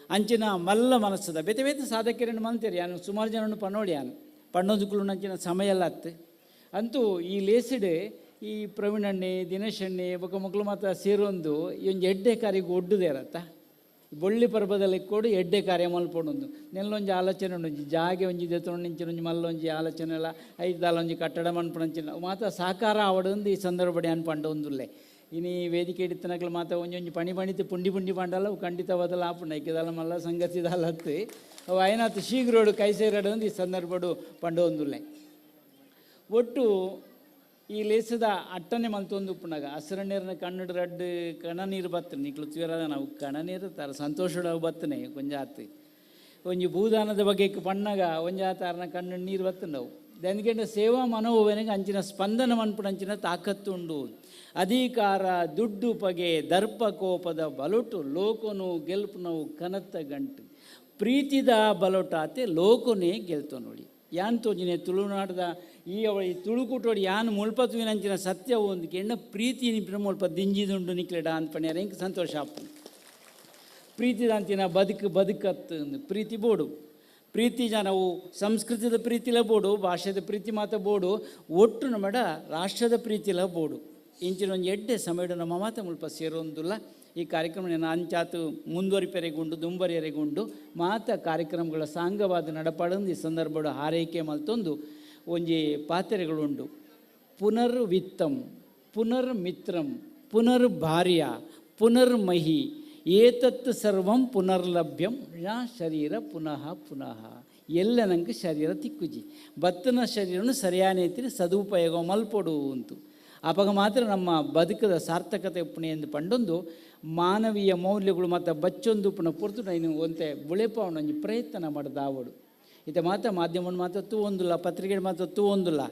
[SPEAKER 21] ಅಂಚಿನ ಮಲ್ಲ ಮನಸ್ಸದ ಬೇತೆ ಬೇತೆ ಸಾಧಕರನ್ನು ಮಂತೀರಿ ಯಾನು ಸುಮಾರು ಜನನು ಪನ್ನೋಡಿ ಯಾನು ಪಣ್ಣೊಂದುಕುಲು ನಂಚಿನ ಸಮಯ ಎಲ್ಲ ಅತ್ತು ಅಂತೂ ಈ ಲೇಸಿಡ್ ಈ ಪ್ರವೀಣಣ್ಣೆ ದಿನೇಶಣ್ಣೆ ಬೊಕ ಮಕ್ಕಳು ಮಾತ್ರ ಸೇರೊಂದು ಈ ಒಂಜಿ ಎಡ್ಡೆ ಕಾರ್ಯಕ್ಕೆ ಒಡ್ಡುದೇರತ್ತ ಬೊಳ್ಳಿ ಪರ್ಬದಲ್ಲಿ ಕೊಡು ಎಡ್ಡೆ ಕಾರ್ಯ ಮಲ್ಪೊಂಡೊಂದು ನೆಲ್ಲೊಂಜಿ ಆಲೋಚನೆ ಉಂಡು ಜಾಗೆ ಒಂಜಿ ದೆತ್ತೊಂಡು ನಿಂಚಿನ ಒಂಜಿ ಮಲ್ಲೊಂಜಿ ಆಲೋಚನೆ ಎಲ್ಲ ಐದಾಲ ಒಂಜಿ ಕಟ್ಟಡ ಮನ್ಪುಣಂಚಿನ ಮಾತ್ರ ಸಾಕಾರ ಆವಡೊಂದು ಈ ಸಂದರ್ಭ ಅನ್ಪಂಡ ಇನಿ ವೇದಿಕೆ ಇಡ್ತನಕಲು ಮಾತ್ರ ಒಂಜೊಂಜಿ ಪಣಿ ಪಣಿತು ಪುಂಡಿ ಪುಂಡಿ ಪಂಡಲ ಅವು ಖಂಡಿತವಾದಲ ಆಪುಂಡು ಐಕೆದಾಲ ಮಲ್ಲ ಸಂಗತಿ ದಾಲತ್ತು ಅವು ಐನಾತ್ ಶೀಘ್ರೋಡು ಕೈ ಸೇರಡೊಂದು ಈ ಸಂದರ್ಭಡು ಪಂಡೊಂದುಲ್ಲೆ ಒಟ್ಟು ಈ ಲೇಸದ ಅಟ್ಟನೆ ಮಲ್ತೊಂದು ಉಪ್ಪುನಾಗ ಹಸಿರು ನೀರಿನ ಕಣ್ಣು ರಡ್ಡು ಕಣ ನೀರು ಬತ್ತನೆ ನಿಕ್ಲು ತುಯರದ ನಾವು ಕಣ ನೀರು ತರ ಸಂತೋಷಡ ಬತ್ತನೆ ಕೊಂಜಾತ್ ಒಂಜಿ ಭೂದಾನದ ಬಗ್ಗೆ ಪಣ್ಣಾಗ ಒಂಜಾತಾರನ ಕಣ್ಣು ನೀರು ಬತ್ತಂಡವು ఎందుకంటే ಸೇವಾ ಮನೋಭಾವನೆಗೆ ಅಂಚಿನ ಸ್ಪಂದನ ಮನ್ಪುಣ ಅಂಚಿನ ತಾಕತ್ತು ಉಂಡು ಅಧಿಕಾರ ದುಡ್ಡು ಪಗೆ ದರ್ಪ ಕೋಪದ ಬಲೊಟು ಲೋಕನು ಗೆಲ್ಪುನವು ಕನತ್ತ ಗಂಟು ಪ್ರೀತಿದ ಬಲೊಟಾತೆ ಲೋಕನೇ ಗೆಲ್ತೋ ನೋಡಿ ಯಾನ್ ತೋಜಿನೆ ತುಳುನಾಡದ ಈ ಅವಳ ಈ ತುಳುಕೂಟೋಡಿ ಯಾನ್ ಮುಲ್ಪತುವಿನಂಚಿನ ಸತ್ಯ ಒಂದು ಕೆಣ್ಣ ಪ್ರೀತಿ ನಿಂಪಿನ ಮುಲ್ಪ ದಿಂಜಿದುಂಡು ನಿಕ್ಲೆಡ ಅನ್ಪಣ್ಯಾರ ಇಂಕ್ ಸಂತೋಷ ಆಪುಂಡು ಪ್ರೀತಿದಂತಿನ ಬದುಕು ಬದುಕತ್ತು ಪ್ರೀತಿ ಬೋಡು ಪ್ರೀತಿ ಜನವು ಸಂಸ್ಕೃತಿದ ಪ್ರೀತಿಲ ಬೋಡು ಭಾಷೆದ ಪ್ರೀತಿ ಮಾತ ಬೋಡು ಒಟ್ಟು ನಮ್ಮಡ ರಾಷ್ಟ್ರದ ಪ್ರೀತಿಲ ಬೋಡು ಇಂಚಿನ ಒಂದು ಎಡ್ಡೆ ಸಮಯಡು ನಮ್ಮ ಮಾತ ಮುಲ್ಪ ಸೇರೊಂದುಲ್ಲ ಈ ಕಾರ್ಯಕ್ರಮ ನಾನು ಅಂಚಾತು ಮುಂದುವರಿಪೆರೆಗುಂಡು ದುಂಬರಿಯರೆಗುಂಡು ಮಾತ ಕಾರ್ಯಕ್ರಮಗಳ ಸಾಂಗವಾದ ನಡಪಾಡೊಂದು ಈ ಸಂದರ್ಭಡು ಹಾರೈಕೆ ಮಲ್ತೊಂದು ಒಂಜಿ ಪಾತ್ರೆಗಳುಂಡು ಪುನರ್ವಿತ್ತಂ ಪುನರ್ಮಿತ್ರಂ ಪುನರ್ಭಾರ್ಯ ಪುನರ್ಮಹಿ ಏತತ್ ಸರ್ವಂ ಪುನರ್ಲಭ್ಯಂ ಯಾ ಶರೀರ ಪುನಃ ಪುನಃ ಎಲ್ಲ ನಂಗೆ ಶರೀರ ತಿಕ್ಕುಜಿ ಬತ್ತನ ಶರೀರನು ಸರಿಯಾನ ರೀತಿಯಲ್ಲಿ ಸದುಪಯೋಗ ಮಲ್ಪೊಡು ಅಂತು ಅವಾಗ ಮಾತ್ರ ನಮ್ಮ ಬದುಕದ ಸಾರ್ಥಕತೆ ಉಪ್ಪುಣೆ ಎಂದು ಪಂಡೊಂದು ಮಾನವೀಯ ಮೌಲ್ಯಗಳು ಮತ್ತು ಬಚ್ಚೊಂದು ಉಪ್ಪುನ ಪೊರ್ತು ನಾನು ಒಂತೆ ಬುಳೆಪಾವಣ ಒಂಜಿ ಪ್ರಯತ್ನ ಮಾಡ್ದಾವಡು ಇತ ಮಾತ್ರ ಮಾಧ್ಯಮವನ್ನು ಮಾತ್ರ ತೂವೊಂದುಲ್ಲ ಪತ್ರಿಕೆ ಮಾತ್ರ ತೂವೊಂದುಲ್ಲ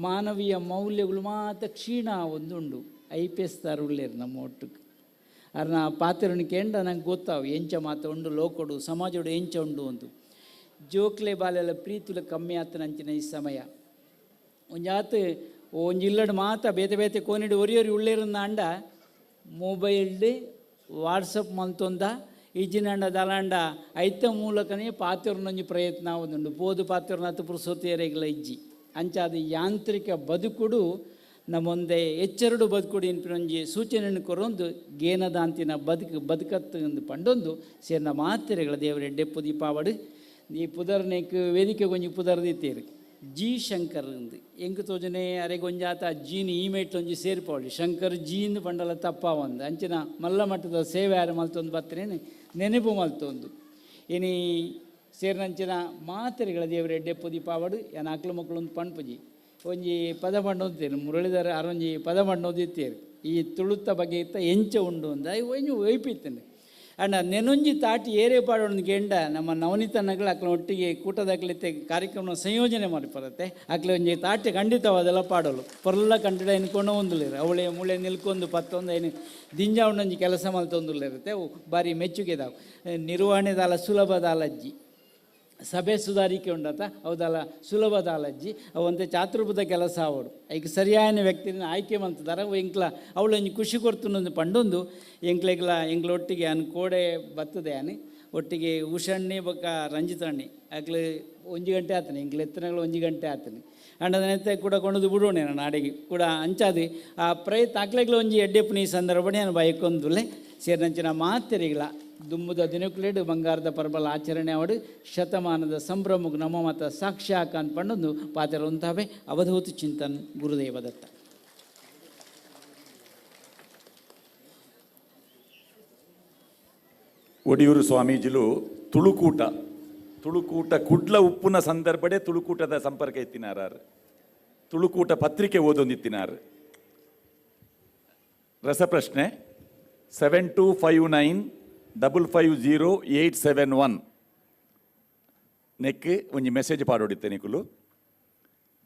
[SPEAKER 21] ಮಾನವೀಯ ಮೌಲ್ಯಗಳು ಮಾತ್ರ ಕ್ಷೀಣ ಒಂದುಂಡು I P ಎಸ್ ತಾರುಳ್ಳೇರು ನಮ್ಮ ಒಟ್ಟುக்கு ಅರ್ನ ಪಾತ್ರನ ಕೇಂಡ ನಂಗೆ ಗೊತ್ತಾವು ಎಂಚ ಮಾತ ಉಂಡು ಲೋಕೊಡು ಸಮಾಜೋಡು ಎಂಚ ಉಂಡು ಅಂತು ಜೋಕ್ಲೆ ಬಾಲೆಲ್ಲ ಪ್ರೀತಿಲು ಕಮ್ಮಿ ಆತನಂಚಿನ ಈ ಸಮಯ ಒಂಜಾತ್ ಒಂಜಿ ಇಲ್ಲಡ್ ಮಾತ ಬೇತೆ ಬೇತೆ ಕೋನಿಡು ಒರಿಯೊರಿ ಉಳ್ಳೇರನ್ನ ಅಂಡ ಮೊಬೈಲ್ಡ್ ವಾಟ್ಸಪ್ ಮಲ್ತೊಂದ ಇಜ್ಜಿನಂಡ ದಲಾಂಡ ಐತ ಮೂಲಕನೇ ಪಾತ್ರನೊಂಜಿ ಪ್ರಯತ್ನ ಆವೊಂದುಂಡು ಪೋದು ಪಾತ್ರನಾಥ ಪುರುಸೋತಿಯರೆಗ್ಲ ಇಜ್ಜಿ ಅಂಚಾದ ಯಾಂತ್ರಿಕ ಬದುಕುಡು ನಮ್ಮೊಂದೆ ಎಚ್ಚರಡು ಬದುಕುಡು ಇನ್ಪಿನೊಂಜಿ ಸೂಚನೆಯನ್ನು ಕೊರೊಂದು ಗೇನದಾಂತಿನ ಬದುಕು ಬದುಕತ್ತು ಎಂದು ಪಂಡೊಂದು ಸೇರ್ನ ಮಾತ್ರೆಗಳ ದೇವರ ಡೆಪ್ಪು ದೀಪಾವಡು ಈ ಪುದರ್ನೇಕ್ ವೇದಿಕೆ ಗೊಂಜಿ ಪುದರ್ದಿತ್ತೇರು ಜಿ ಶಂಕರ್ ಅಂದು ಎಂಕ್ ತೋಜನೆ ಅರೆ ಗೊಂಜಾತ ಜೀನ್ ಈ ಮೇಟ್ಲೊಂಜಿ ಸೇರ್ಪವಳಿ ಶಂಕರ್ ಜೀನ್ ಪಂಡಲ ತಪ್ಪಾವಂದು ಅಂಚಿನ ಮಲ್ಲ ಮಟ್ಟದ ಸೇವೆ ಯಾರು ಮಲ್ತೊಂದು ಬತ್ತನೇನು ನೆನಪು ಮಲ್ತೊಂದು ಇನಿ ಸೇರಿನಂಚಿನ ಮಾತ್ರೆಗಳ ದೇವರ ಡೆಪ್ಪು ದೀಪಾವಡು ಏನ್ ಅಕ್ಲು ಮಕ್ಕಳೊಂದು ಪಣ್ಪುಜಿ ಒಂಜಿ ಪದ ಪಂಡೊಂದಿತ್ತೇರು ಮುರಳೀಧರ ಅರೊಂಜಿ ಪದ ಪಂಡೊಂದಿತ್ತೇರು ಈ ತುಳುತ್ತ ಬಗ್ಗೆ ಇತ್ತ ಎಂಚ ಉಂಡು ಅಂದ ಒಂಜಿ ಒಯ್ಪಿತ್ತೇನೆ. ಅಂಡ ನೆನೊಂಜಿ ತಾಟಿ ಏರೇ ಪಾಡೋಣ ಕೇಂಡ ನಮ್ಮ ನವನಿತನಗಳು ಅಕ್ಲ ಒಟ್ಟಿಗೆ ಕೂಟದಾಗಲಿತ್ತೆ ಕಾರ್ಯಕ್ರಮ ಸಂಯೋಜನೆ ಮಾಡಿ ಬರುತ್ತೆ ಅಕ್ಲ ಒಂಜಿ ತಾಟಿ ಖಂಡಿತವಾದೆಲ್ಲ ಪಾಡೋಲು ಪೊರ್ಲ ಕಂಟಿಡ ಎನ್ಕೊಂಡು ಒಂದುಲೇರು ಅವಳೆ ಮೂಳೆ ನಿಲ್ಕೊಂಡು ಪತ್ತೊಂದು ಏನು ದಿಂಜ ಒಂದೊಂಜಿ ಕೆಲಸ ಮಲ್ತೊಂದುಲಿರುತ್ತೆ ಅವು ಭಾರಿ ಮೆಚ್ಚುಗೆದಾವು ನಿರ್ವಹಣೆದಾಲ ಸುಲಭದಾಲಜ್ಜಿ ಸಭೆ ಸುಧಾರಿಕೆ ಉಂಡತ ಹೌದಲ್ಲ ಸುಲಭದ ಅಲಜ್ಜಿ ಅವಂತೆ ಚಾತುರ್ಪದ ಕೆಲಸ ಅವಳು ಐಕ್ ಸರಿಯಾದ ವ್ಯಕ್ತಿನ ಆಯ್ಕೆ ಮಂತದಾರ ಅವು ಎಂಕ್ಲ ಅವಳು ಒಂಜಿ ಖುಷಿ ಕೊಡ್ತುನೊಂದು ಪಂಡೊಂದು ಎಂಕ್ಲೆಗ್ಲ ಎಂಕ್ಲ ಒಟ್ಟಿಗೆ ಅನ್ ಕೋಡೆ ಬರ್ತದೆ ಅನಿ ಒಟ್ಟಿಗೆ ಉಷಣ್ಣಿ ಬೊಕ್ಕ ರಂಜಿತಣ್ಣಿ ಅಕ್ಲು ಒಂಜಿ ಗಂಟೆ ಆತನೆ ಎಂಕ್ಲ ಎತ್ತನಗಳು ಒಂಜಿ ಗಂಟೆ ಆತನೆ ಅಂಡದನೆತ್ತೆ ಕೂಡ ಕೊಂಡದು ಬಿಡೋಣೆ ನಾನು ಅಡಿಗೆ ಕೂಡ ಅಂಚಾದಿ ಆ ಪ್ರಯತ್ನ ಅಕ್ಲೆಗ್ಲ ಒಂಜಿ ಎಡ್ಡೆಪ್ಪು ಈ ಸಂದರ್ಭ ನಾನು ಬಯಕೊಂದುಲೆ ಸೇರಿನಂಚಿನ ಮಾತೆರಿಗಳ ದುಮ್ಮುದ ದಿನಕುಲೇಡು ಬಂಗಾರದ ಪರ್ಬಲ ಆಚರಣೆ ಅವಡು ಶತಮಾನದ ಸಂಭ್ರಮಕ್ಕೆ ನಮ್ಮ ಮತ ಸಾಕ್ಷಿ ಹಾಕಂತ ಪಂಡೊಂದು ಪಾತ್ರ ಅವಧೂತ ಚಿಂತನ್ ಗುರುದೇವ ದತ್ತ.
[SPEAKER 6] ಒಡಿಯೂರು ಸ್ವಾಮೀಜಿಲು ತುಳುಕೂಟ ತುಳುಕೂಟ ಕುಡ್ಲ ಉಪ್ಪುನ ಸಂದರ್ಭಡೆ ತುಳುಕೂಟದ ಸಂಪರ್ಕ ಇತ್ತಿನಾರು, ತುಳುಕೂಟ ಪತ್ರಿಕೆ ಓದೊಂದಿತ್ತಿನಾರು. ರಸಪ್ರಶ್ನೆ 7259 550 871 ನೆಕ್ ಒಂಜಿ ಮೆಸೇಜ್ ಪಾಡೋಡಿತ್ತೆ ನಿಕುಲು.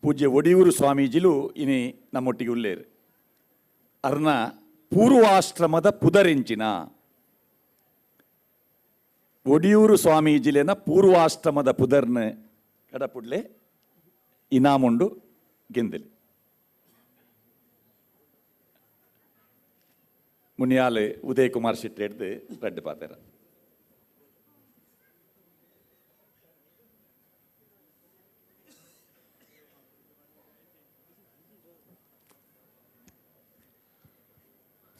[SPEAKER 6] ಪೂಜ್ಯ ಒಡಿಯೂರು ಸ್ವಾಮೀಜಿಲು ಇನಿ ನಮ್ಮೊಟ್ಟಿಗೆ ಉಲ್ಲೇರು. ಅರ್ನ ಪೂರ್ವಾಶ್ರಮದ ಪುದರೆಂಚಿನ ಒಡಿಯೂರು ಸ್ವಾಮೀಜಿಲೇನ ಪೂರ್ವಾಶ್ರಮದ ಪುದರ್ನ ಕಡಪುಡ್ಲೆ ಇನಾಮುಂಡು ಗೆಂದಲಿ. ಮುನಿಯಾಲೆ ಉದಯ್ ಕುಮಾರ್ ಶೆಟ್ಟಿ ಹಿಡ್ದು ರಡ್ಡು ಪಾತೆರ.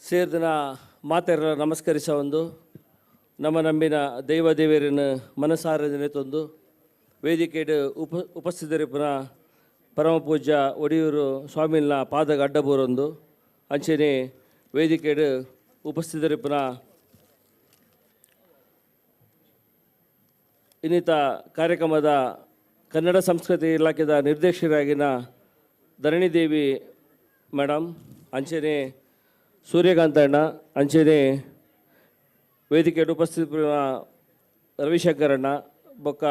[SPEAKER 3] ಸೇರ್ದಿನ ಮಾತೆರ ನಮಸ್ಕರಿಸ ಒಂದು ನಮ್ಮ ನಂಬಿನ ದೈವ ದೇವರನ್ನು ಮನಸಾರ ನೆನೆತೊಂದು ವೇದಿಕೆಡು ಉಪಸ್ಥಿತರಿಪುನ ಪರಮ ಪೂಜ್ಯ ಒಡಿಯೂರು ಸ್ವಾಮಿನ ಪಾದಗ ಅಡ್ಡಬೂರೊಂದು ಅಂಚನೆ ವೇದಿಕೆಡು ಉಪಸ್ಥಿತರಿಪುನ ಇನ್ನಿತ ಕಾರ್ಯಕ್ರಮದ ಕನ್ನಡ ಸಂಸ್ಕೃತಿ ಇಲಾಖೆದ ನಿರ್ದೇಶಕರಾಗಿನ ಧರಣಿದೇವಿ ಮೇಡಮ್, ಅಂಚನೆ ಸೂರ್ಯಕಾಂತಣ್ಣ, ಅಂಚನೆ ವೇದಿಕೆಯಲ್ಲಿ ಉಪಸ್ಥಿತ ರವಿಶಂಕರಣ್ಣ, ಬೊಕ್ಕ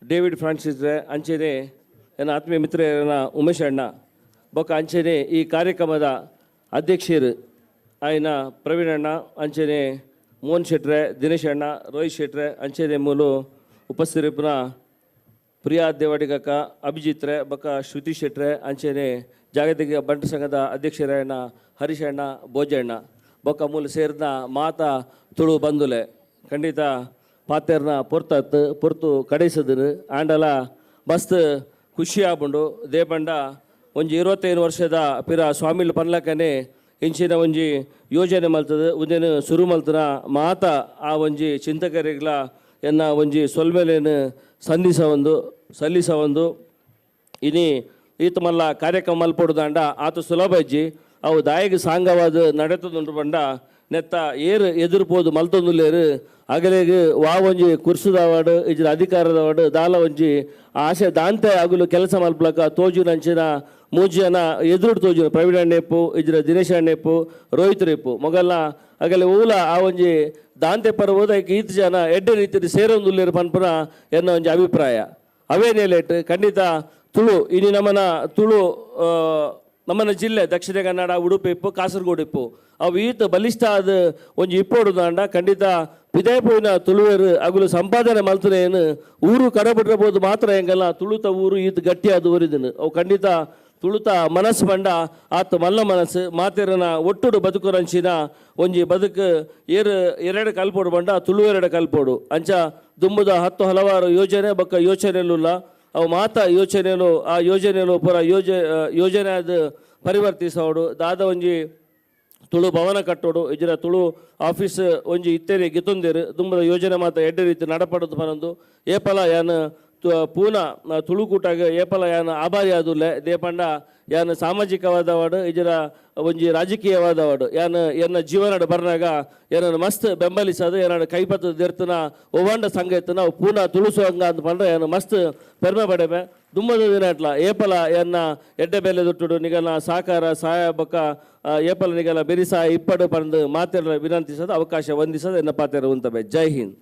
[SPEAKER 3] ಡೇವಿಡ್ ಫ್ರಾನ್ಸಿಸ್, ಅಂಚನೆ ನನ್ನ ಆತ್ಮೀಯ ಮಿತ್ರರನ್ನ ಉಮೇಶ್ ಅಣ್ಣ, ಬೊಕ್ಕ ಅಂಚನೆ ಈ ಕಾರ್ಯಕ್ರಮದ ಅಧ್ಯಕ್ಷರು ಆಯ್ನ ಪ್ರವೀಣ್ ಅಣ್ಣ, ಅಂಚನೆ ಮೋಹನ್ ಶೆಟ್ರೆ, ದಿನೇಶ್ ಅಣ್ಣ, ರೋಹಿತ್ ಶೆಟ್ರೆ, ಅಂಚನೆ ಮೂಲು ಉಪಸ್ಥಿತರಿಪುನ ಪ್ರಿಯಾ ದೇವಾಡಿಗಕ್ಕ, ಅಭಿಜಿತ್ರೆ, ಬೊಕ್ಕ ಶ್ರುತಿ ಶೆಟ್ರೆ, ಅಂಚನೆ ಜಾಗತಿಕ ಬಂಟ ಸಂಘದ ಅಧ್ಯಕ್ಷರಣ್ಣ ಹರೀಶಣ್ಣ, ಭೋಜಣ್ಣ, ಬೊಕ್ಕ ಮೂಲ ಸೇರಿದ ಮಾತಾ ತುಳು ಬಂದುಲೆ ಖಂಡಿತ ಪಾತೆರ್ನ ಪೊರ್ತತ್ತು ಪೊರ್ತು ಕಡೆಸದ್ರು ಆಂಡಲ ಮಸ್ತ್ ಖುಷಿ ಆಪುಂಡು. ದೇಪಂಡ ಒಂಜಿ 25 ವರ್ಷದ ಪಿರ ಸ್ವಾಮಿಲು ಪನ್ಲಕನೆ ಇಂಚಿನ ಒಂಜಿ ಯೋಜನೆ ಮಲ್ತದೆ ಒಂದೇನು ಸುರು ಮಲ್ತನ ಮಾತ ಆ ಒಂಜಿ ಚಿಂತಕರಿಗ್ಲ ಎನ್ನ ಒಂಜಿ ಸೊಲ್ಮೆಲೇನು ಸಂಧಿಸ ಒಂದು ಸಲ್ಲಿಸ ಒಂದು ಇನಿ ಈತ ಮಲ್ಲ ಕಾರ್ಯಕ್ರಮ ಮಲ್ಪೊಡುದಾಂಡ ಆತ ಸುಲಭ ಇಜ್ಜಿ ಅವು ದಾಯಿಗೆ ಸಾಂಗವಾದ ನಡೆತದುಂಟು ಪಂಡ ನೆತ್ತ ಏರು ಎದುರುಪೋದು ಮಲ್ತೊಂದುಲ್ಲೇರು ಅಗಲೇಗ್ ವಾ ಒಂಜಿ ಕುರ್ಸುದವಾಡು ಇಜ್ರ ಅಧಿಕಾರದವಾಡು ದಾಲ ಒಂಜಿ ಆಸೆ ದಾಂತೆ ಅಗುಲು ಕೆಲಸ ಮಲ್ಪಲಕ ತೋಜುನಂಚಿನ ಮೂಜಿ ಜನ ಎದುರುಡು ತೋಜುನ ಪ್ರವೀಣ್ ಅಣ್ಣೆಪ್ಪು ಇಜ್ರ ದಿನೇಶ್ ಅಣ್ಣೆಪ್ಪು ರೋಹಿತ್ ರೇಪು ಮೊಗಲ್ನ ಅಗಲೆ ಊಲ ಆ ಒಂಜಿ ದಾಂತೆ ಪರ್ಬೋದು ಐಕ್ ಈತ್ ಜನ ಎಡ್ಡೆ ರೀತಿಯಲ್ಲಿ ಸೇರೊಂದುಲ್ಲೇರು ಪನ್ಪುನ ಎನ್ನ ಒಂಜಿ ಅಭಿಪ್ರಾಯ. ಅವೇ ನೇಲೇಟ್ ಖಂಡಿತ ತುಳು ಇನಿ ನಮ್ಮನ ತುಳು ನಮ್ಮನ ಜಿಲ್ಲೆ ದಕ್ಷಿಣ ಕನ್ನಡ ಉಡುಪಿ ಇಪ್ಪು ಕಾಸರಗೋಡು ಇಪ್ಪು ಅವು ಈತ ಬಲಿಷ್ಠ ಆದ ಒಂಜಿ ಇಪ್ಪೋಡು ದಾಂಡ ಖಂಡಿತ ಪಿದಾಯ್ಪೋಯಿನ ತುಳುವೇರು ಅಗುಲು ಸಂಪಾದನೆ ಮಲ್ತನೇನು ಊರು ಕಡಬಿಟ್ಟಿರಬಹುದು ಮಾತ್ರ ಹೆಂಗಲ್ಲ ತುಳುತ ಊರು ಈತ ಗಟ್ಟಿಯಾದ ಊರಿದನು ಅವು ಖಂಡಿತ ತುಳುತ ಮನಸ್ಸು ಬಂಡ ಆತ ಮಲ್ಲ ಮನಸ್ಸು ಮಾತೆರನ ಒಟ್ಟುಡು ಬದುಕುರಂಚಿನ ಒಂಜಿ ಬದುಕು ಏರು ಎರಡು ಕಲ್ಪೋಡು ಬಂಡ ತುಳುವೆರಡು ಕಲ್ಪೋಡು ಅಂಚ ದುಂಬುದ 10 ಹಲವಾರು ಯೋಜನೆ ಬೊಕ್ಕ ಯೋಚನೆಲುಲ್ಲ ಅವು ಮಾತ ಯೋಚನೆಲು ಆ ಯೋಜನೆಲು ಪೂರ ಯೋಜನೆ ಅದು ಪರಿವರ್ತಿಸೋಡು ದಾದ ಒಂಜಿ ತುಳು ಭವನ ಕಟ್ಟೋಡು ಇಜರ ತುಳು ಆಫೀಸ್ ಒಂಜಿ ಇತ್ತೇರಿ ಗಿತ್ತೊಂದೇರು ದುಂಬದ ಯೋಜನೆ ಮಾತ ಎಡ್ಡೆ ರೀತಿ ನಡಪಡೋದು ಪನೊಂದು ಏಪಲ ಯಾನ್ ಪೂನ ತುಳುಕೂಟಾಗ ಏಪಲ ಯಾನ್ ಆಭಾರಿ ಆದುಲ್ಲೆ ದೇಪಂಡ ಯಾನ್ ಸಾಮಾಜಿಕವಾದವಾಡು ಇಜರ ಒಂಜಿ ರಾಜಕೀಯವಾದವಾಡು ಯಾನ್ ಎನ್ನ ಜೀವನಡ್ ಬರ್ನಾಗ ಏನನ್ನು ಮಸ್ತ್ ಬೆಂಬಲಿಸದು ಏನಾಡು ಕೈಪತ್ತು ದೇರ್ತನ ಒವ್ವಾಂಡ ಸಂಘ ಎತ್ತನ ಪೂನ ತುಳು ಸಂಘ ಅಂತ ಪಂಡ್ರೆ ಯಾನ್ ಮಸ್ತ್ ಪೆರ್ಮೆ ಪಡೆಪೆ ದುಮ್ಮದ ದಿನ ಅಟ್ಲ ಏಪಲ ಎನ್ನ ಎಡ್ಡೆ ಬೆಲೆ ದುಟ್ಟುಡು ನಿಗಲ ಸಹಕಾರ ಸಹಾಯ ಬೊಕ್ಕ ಏಪಲ ನಿಗಲ ಬೆರಿಸಾಯ ಇಪ್ಪಡು ಪಂದು ಮಾತೆಲ್ಲ ವಿನಂತಿಸೋದು ಅವಕಾಶ ವಂದಿಸೋದು ಎನ್ನ ಪಾತೆರ ಉಂತಬೆ. ಜೈ ಹಿಂದ್.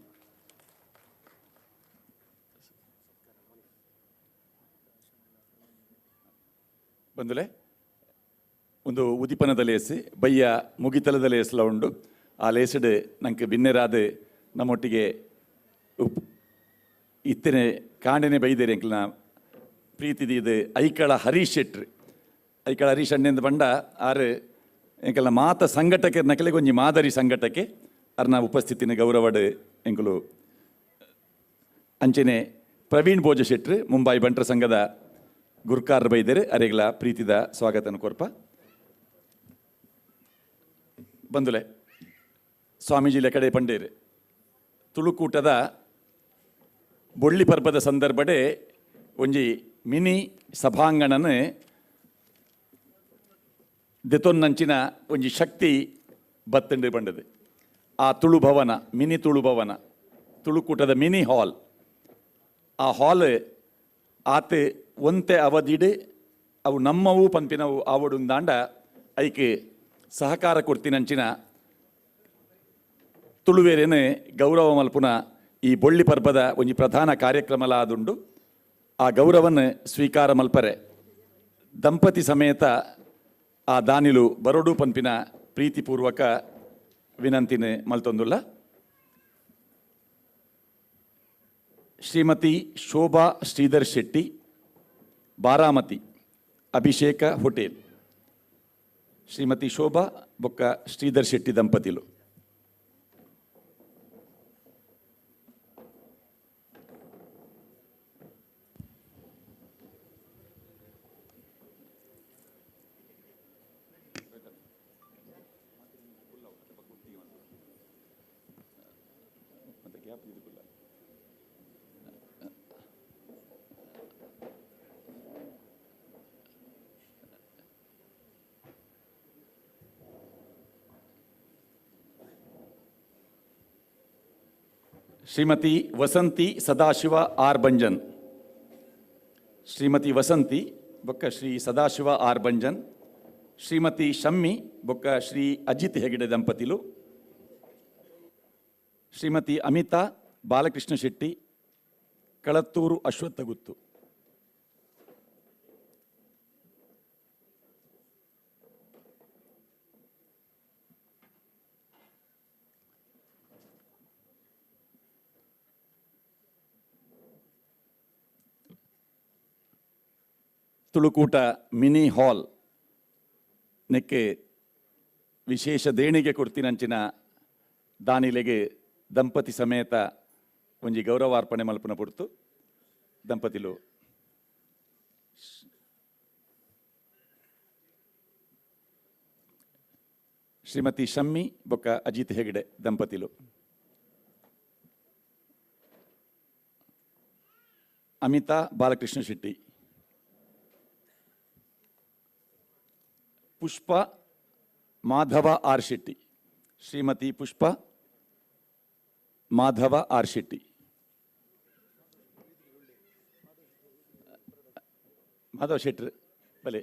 [SPEAKER 6] ಬಂದುಲೆ ಒಂದು ಉದಿಪನದ ಲೇಸು ಬಯ್ಯ ಮುಗಿತಲದ ಲೇಸ್ಲ ಉಂಡು. ಆ ಲೇಸಡು ನಂಗೆ ಬಿನ್ನೆರಾದ ನಮ್ಮೊಟ್ಟಿಗೆ ಇತ್ತನೆ ಕಾಂಡನೆ ಬೈದೇರಿ ಅಂಕಲ್ನ ಪ್ರೀತಿದ ಐಕಳ ಹರೀಶ್ ಶೆಟ್ರು. ಐಕಳ ಹರೀಶ್ ಅಣ್ಣೆಂದು ಬಂಡ ಆರು ಎಂಕಲ್ನ ಮಾತ ಸಂಘಟಕೆ ನಕಲಿಗೆ ಒಂಜಿ ಮಾದರಿ ಸಂಘಟಕೆ ಅರ್ನ ಉಪಸ್ಥಿತಿನ ಗೌರವಡು ಎಂಕುಲು. ಅಂಚನೆ ಪ್ರವೀಣ್ ಭೋಜ ಶೆಟ್ರು ಮುಂಬೈ ಬಂಟ್ರ ಸಂಘದ ಗುರ್ಕಾರ ಬೈದೇರು ಅರೆಗ್ಲ ಪ್ರೀತಿದ ಸ್ವಾಗತನ ಕೊರ್ಪ. ಬಂದುಲೆ ಸ್ವಾಮೀಜಿ ಲೆಕಡೆ ಪಂಡೇರು ತುಳುಕೂಟದ ಬೊಳ್ಳಿ ಪರ್ಬದ ಸಂದರ್ಭಡೆ ಒಂಜಿ ಮಿನಿ ಸಭಾಂಗಣನ ದೆತೊನ್ನಂಚಿನ ಒಂಜಿ ಶಕ್ತಿ ಬತ್ತಂಡು ಬಂಡದು. ಆ ತುಳು ಭವನ, ಮಿನಿ ತುಳು ಭವನ, ತುಳುಕೂಟದ ಮಿನಿ ಹಾಲ್, ಆ ಹಾಲ್ ಆತ ಒಂತೆ ಅವಧಿಡು ಅವು ನಮ್ಮವು ಪಂಪಿನವು ಆವಡುಂದಾಂಡ ಐಕೆ ಸಹಕಾರ ಕೊಡ್ತಿನಂಚಿನ ತುಳುವೇರೇನೆ ಗೌರವ ಮಲ್ಪುನ ಈ ಬೊಳ್ಳಿ ಪರ್ಬದ ಒಂಜಿ ಪ್ರಧಾನ ಕಾರ್ಯಕ್ರಮಲ ಆದುಂಡು. ಆ ಗೌರವನ ಸ್ವೀಕಾರ ಮಲ್ಪರೆ ದಂಪತಿ ಸಮೇತ ಆ ದಾನಿಲು ಬರೋಡು ಪಂಪಿನ ಪ್ರೀತಿಪೂರ್ವಕ ವಿನಂತಿನ ಮಲ್ತೊಂದುಲ್ಲ. ಶ್ರೀಮತಿ ಶೋಭಾ ಶ್ರೀಧರ್ ಶೆಟ್ಟಿ, ಬಾರಾಮತಿ, ಅಭಿಷೇಕ ಹೋಟೆಲ್. ಶ್ರೀಮತಿ ಶೋಭಾ ಬೊಕ್ಕ ಶ್ರೀಧರ್ ಶೆಟ್ಟಿ ದಂಪತಿಲು. ಶ್ರೀಮತಿ ವಸಂತಿ ಸದಾಶಿವ ಆರ್ ಬಂಜನ್. ಶ್ರೀಮತಿ ವಸಂತಿ ಬೊಕ್ಕ ಶ್ರೀ ಸದಾಶಿವ ಆರ್ ಬಂಜನ್, ಶ್ರೀಮತಿ ಶಮ್ಮಿ ಬೊಕ್ಕ ಶ್ರೀ ಅಜಿತ್ ಹೆಗಡೆ ದಂಪತಿಲು, ಶ್ರೀಮತಿ ಅಮಿತಾ ಬಾಲಕೃಷ್ಣ ಶೆಟ್ಟಿ, ಕಳತ್ತೂರು ಅಶ್ವತ್ಥಗುತ್ತು. ತುಳುಕೂಟ ಮಿನಿ ಹಾಲ್ ನೆಕ್ಕೆ ವಿಶೇಷ ದೇಣಿಗೆ ಕೊಡ್ತಿನಂಚಿನ ದಾನಿಲೆಗೆ ದಂಪತಿ ಸಮೇತ ಒಂಜಿ ಗೌರವಾರ್ಪಣೆ ಮಲ್ಪುನ ಪುಡ್ತು ದಂಪತಿಲು. ಶ್ರೀಮತಿ ಶಮ್ಮಿ ಬೊಕ್ಕ ಅಜಿತ್ ಹೆಗಡೆ ದಂಪತಿಲು. ಅಮಿತಾ ಬಾಲಕೃಷ್ಣ ಶೆಟ್ಟಿ, ಪುಷ್ಪ ಮಾಧವ ಆರ್ ಶೆಟ್ಟಿ, ಶ್ರೀಮತಿ ಪುಷ್ಪ ಮಾಧವ ಆರ್ ಶೆಟ್ಟಿ. ಮಾಧವ ಶೆಟ್ರು ಬಲೆ.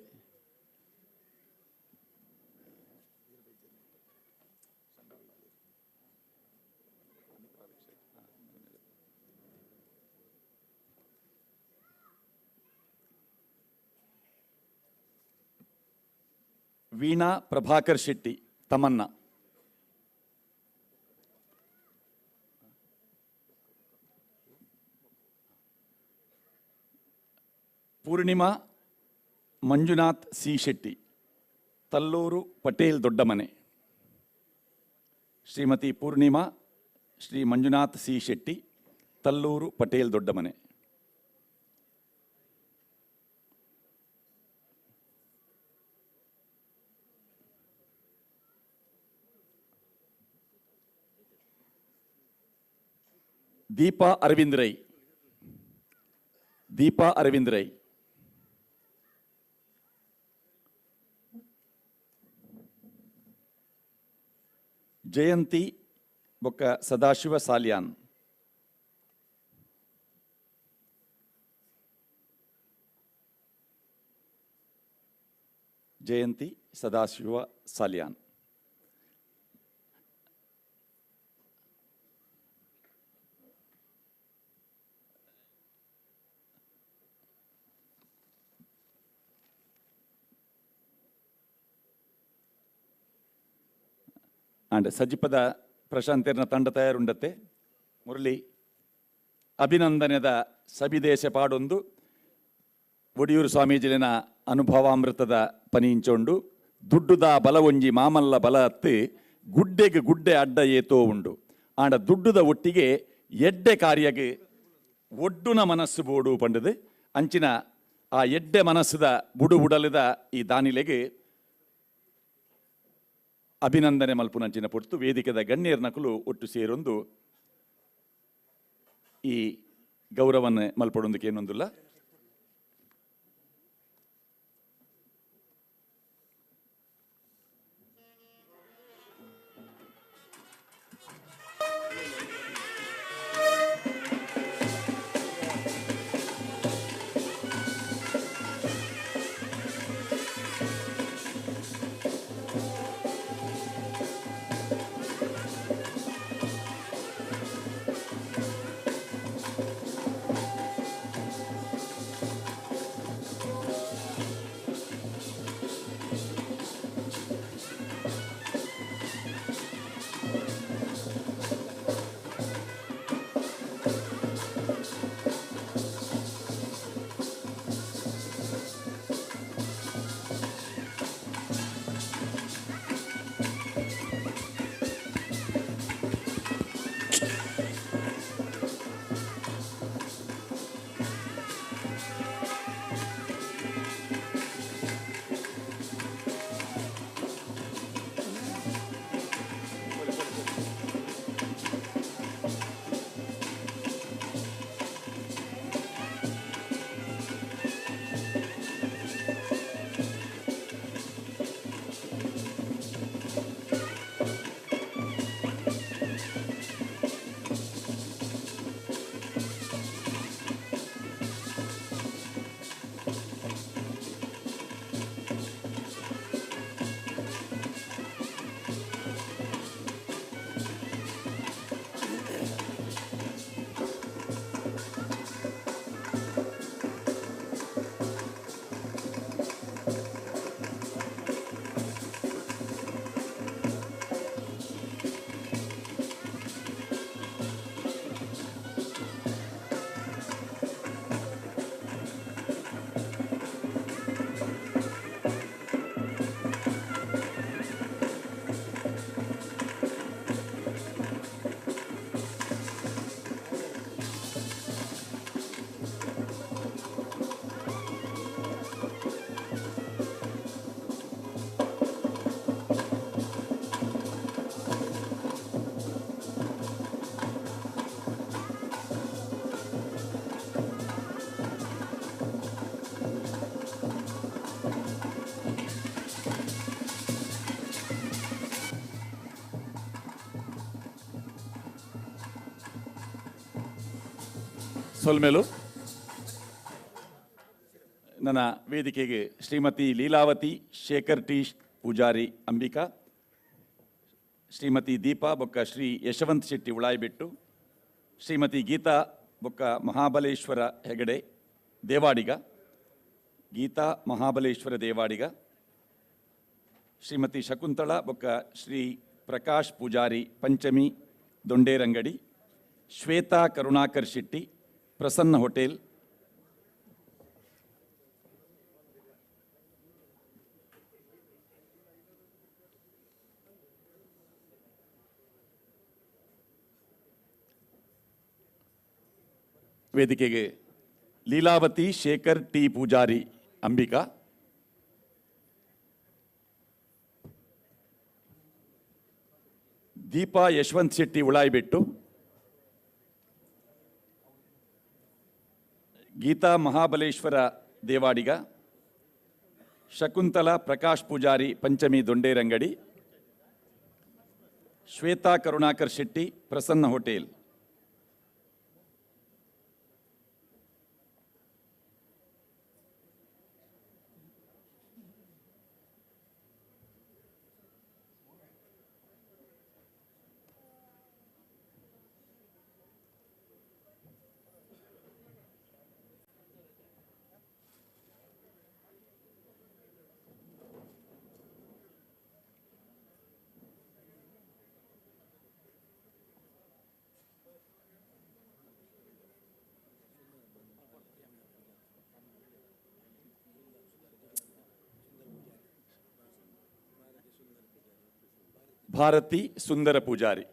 [SPEAKER 6] ವೀಣಾ ಪ್ರಭಾಕರ್ ಶೆಟ್ಟಿ ತಮನ್ನ. ಪೂರ್ಣಿಮಾ ಮಂಜುನಾಥ್ ಸಿ ಶೆಟ್ಟಿ, ತಲ್ಲೂರು ಪಟೇಲ್ ದೊಡ್ಡಮನೆ. ಶ್ರೀಮತಿ ಪೂರ್ಣಿಮಾ ಶ್ರೀ ಮಂಜುನಾಥ್ ಸಿ ಶೆಟ್ಟಿ, ತಲ್ಲೂರು ಪಟೇಲ್ ದೊಡ್ಡಮನೆ. ದೀಪಾ ಅರವಿಂದ್ ರೈ, ದೀಪಾ ಅರವಿಂದ್ ರೈ. ಜಯಂತಿ ಬೊಕ್ಕ ಸದಾಶಿವ ಸಾಲಿಯಾನ್. ಜಯಂತಿ ಸದಾಶಿವ ಸಾಲಿಯಾನ್. ಆಂಡ್ ಸಜಿಪದ ಪ್ರಶಾಂತಿರ್ನ ತಂಡ ತಯಾರುಂಡತ್ತೆ. ಮುರಳಿ ಅಭಿನಂದನೆದ ಸಬಿದೇಶ ಪಾಡೊಂದು ಒಡಿಯೂರು ಸ್ವಾಮೀಜಿಲಿನ ಅನುಭವಾಮೃತದ ಪನಿಂಚೊಂಡು ದುಡ್ಡುದ ಬಲ ಒಂಜಿ ಮಾಮಲ್ಲ ಬಲ ಅತ್ತು ಗುಡ್ಡೆಗೆ ಗುಡ್ಡೆ ಅಡ್ಡ ಏತೋ ಉಂಡು. ಆಂಡ ದುಡ್ಡುದ ಒಟ್ಟಿಗೆ ಎಡ್ಡೆ ಕಾರ್ಯಗೆ ಒಡ್ಡುನ ಮನಸ್ಸು ಬೋಡು ಪಂಡದು ಅಂಚಿನ ಆ ಎಡ್ಡೆ ಮನಸ್ಸುದ ಬುಡು ಬುಡಲದ ಈ ದಾನಿಲೆಗೆ ಅಭಿನಂದನೆ ಮಲ್ಪುನಂಚಿನ ಪೊರ್ತು ವೇದಿಕೆದ ಗಣ್ಯರ ನಕಲು ಒಟ್ಟು ಸೇರೊಂದು ಈ ಗೌರವವನ್ನು ಮಲ್ಪಡೊಂದಕ್ಕೆ ಏನೊಂದಿಲ್ಲ. ಸೊಲ್ಮೇಲು ನನ್ನ ವೇದಿಕೆಗೆ ಶ್ರೀಮತಿ ಲೀಲಾವತಿ ಶೇಖರ್ ಟಿ ಪೂಜಾರಿ ಅಂಬಿಕಾ, ಶ್ರೀಮತಿ ದೀಪಾ ಬೊಕ್ಕ ಶ್ರೀ ಯಶವಂತ್ ಶೆಟ್ಟಿ ಉಳಾಯಿಬೆಟ್ಟು, ಶ್ರೀಮತಿ ಗೀತಾ ಬೊಕ್ಕ ಮಹಾಬಲೇಶ್ವರ ಹೆಗಡೆ ದೇವಾಡಿಗ, ಗೀತಾ ಮಹಾಬಲೇಶ್ವರ ದೇವಾಡಿಗ, ಶ್ರೀಮತಿ ಶಕುಂತಳ ಬೊಕ್ಕ ಶ್ರೀ ಪ್ರಕಾಶ್ ಪೂಜಾರಿ ಪಂಚಮಿ ದೊಂಡೇರಂಗಡಿ, ಶ್ವೇತಾ ಕರುಣಾಕರ್ ಶೆಟ್ಟಿ ಪ್ರಸನ್ನ ಹೋಟೆಲ್, ವೇದಿಕೆಗೆ ಲೀಲಾವತಿ ಶೇಖರ್ ಟಿ ಪೂಜಾರಿ ಅಂಬಿಕಾ, ದೀಪಾ ಯಶವಂತ್ ಶೆಟ್ಟಿ ಉಳಾಯಿಬೆಟ್ಟು, ಗೀತಾ ಮಹಾಬಲೇಶ್ವರ ದೇವಾಡಿಗ, ಶಕುಂತಲಾ ಪ್ರಕಾಶ್ ಪೂಜಾರಿ ಪಂಚಮಿ ದೊಂಡೇರಂಗಡಿ, ಶ್ವೇತಾ ಕರುಣಾಕರ್ ಶೆಟ್ಟಿ ಪ್ರಸನ್ನ ಹೋಟೆಲ್. ಭಾರತಿ ಸುಂದರ ಪೂಜಾರಿ.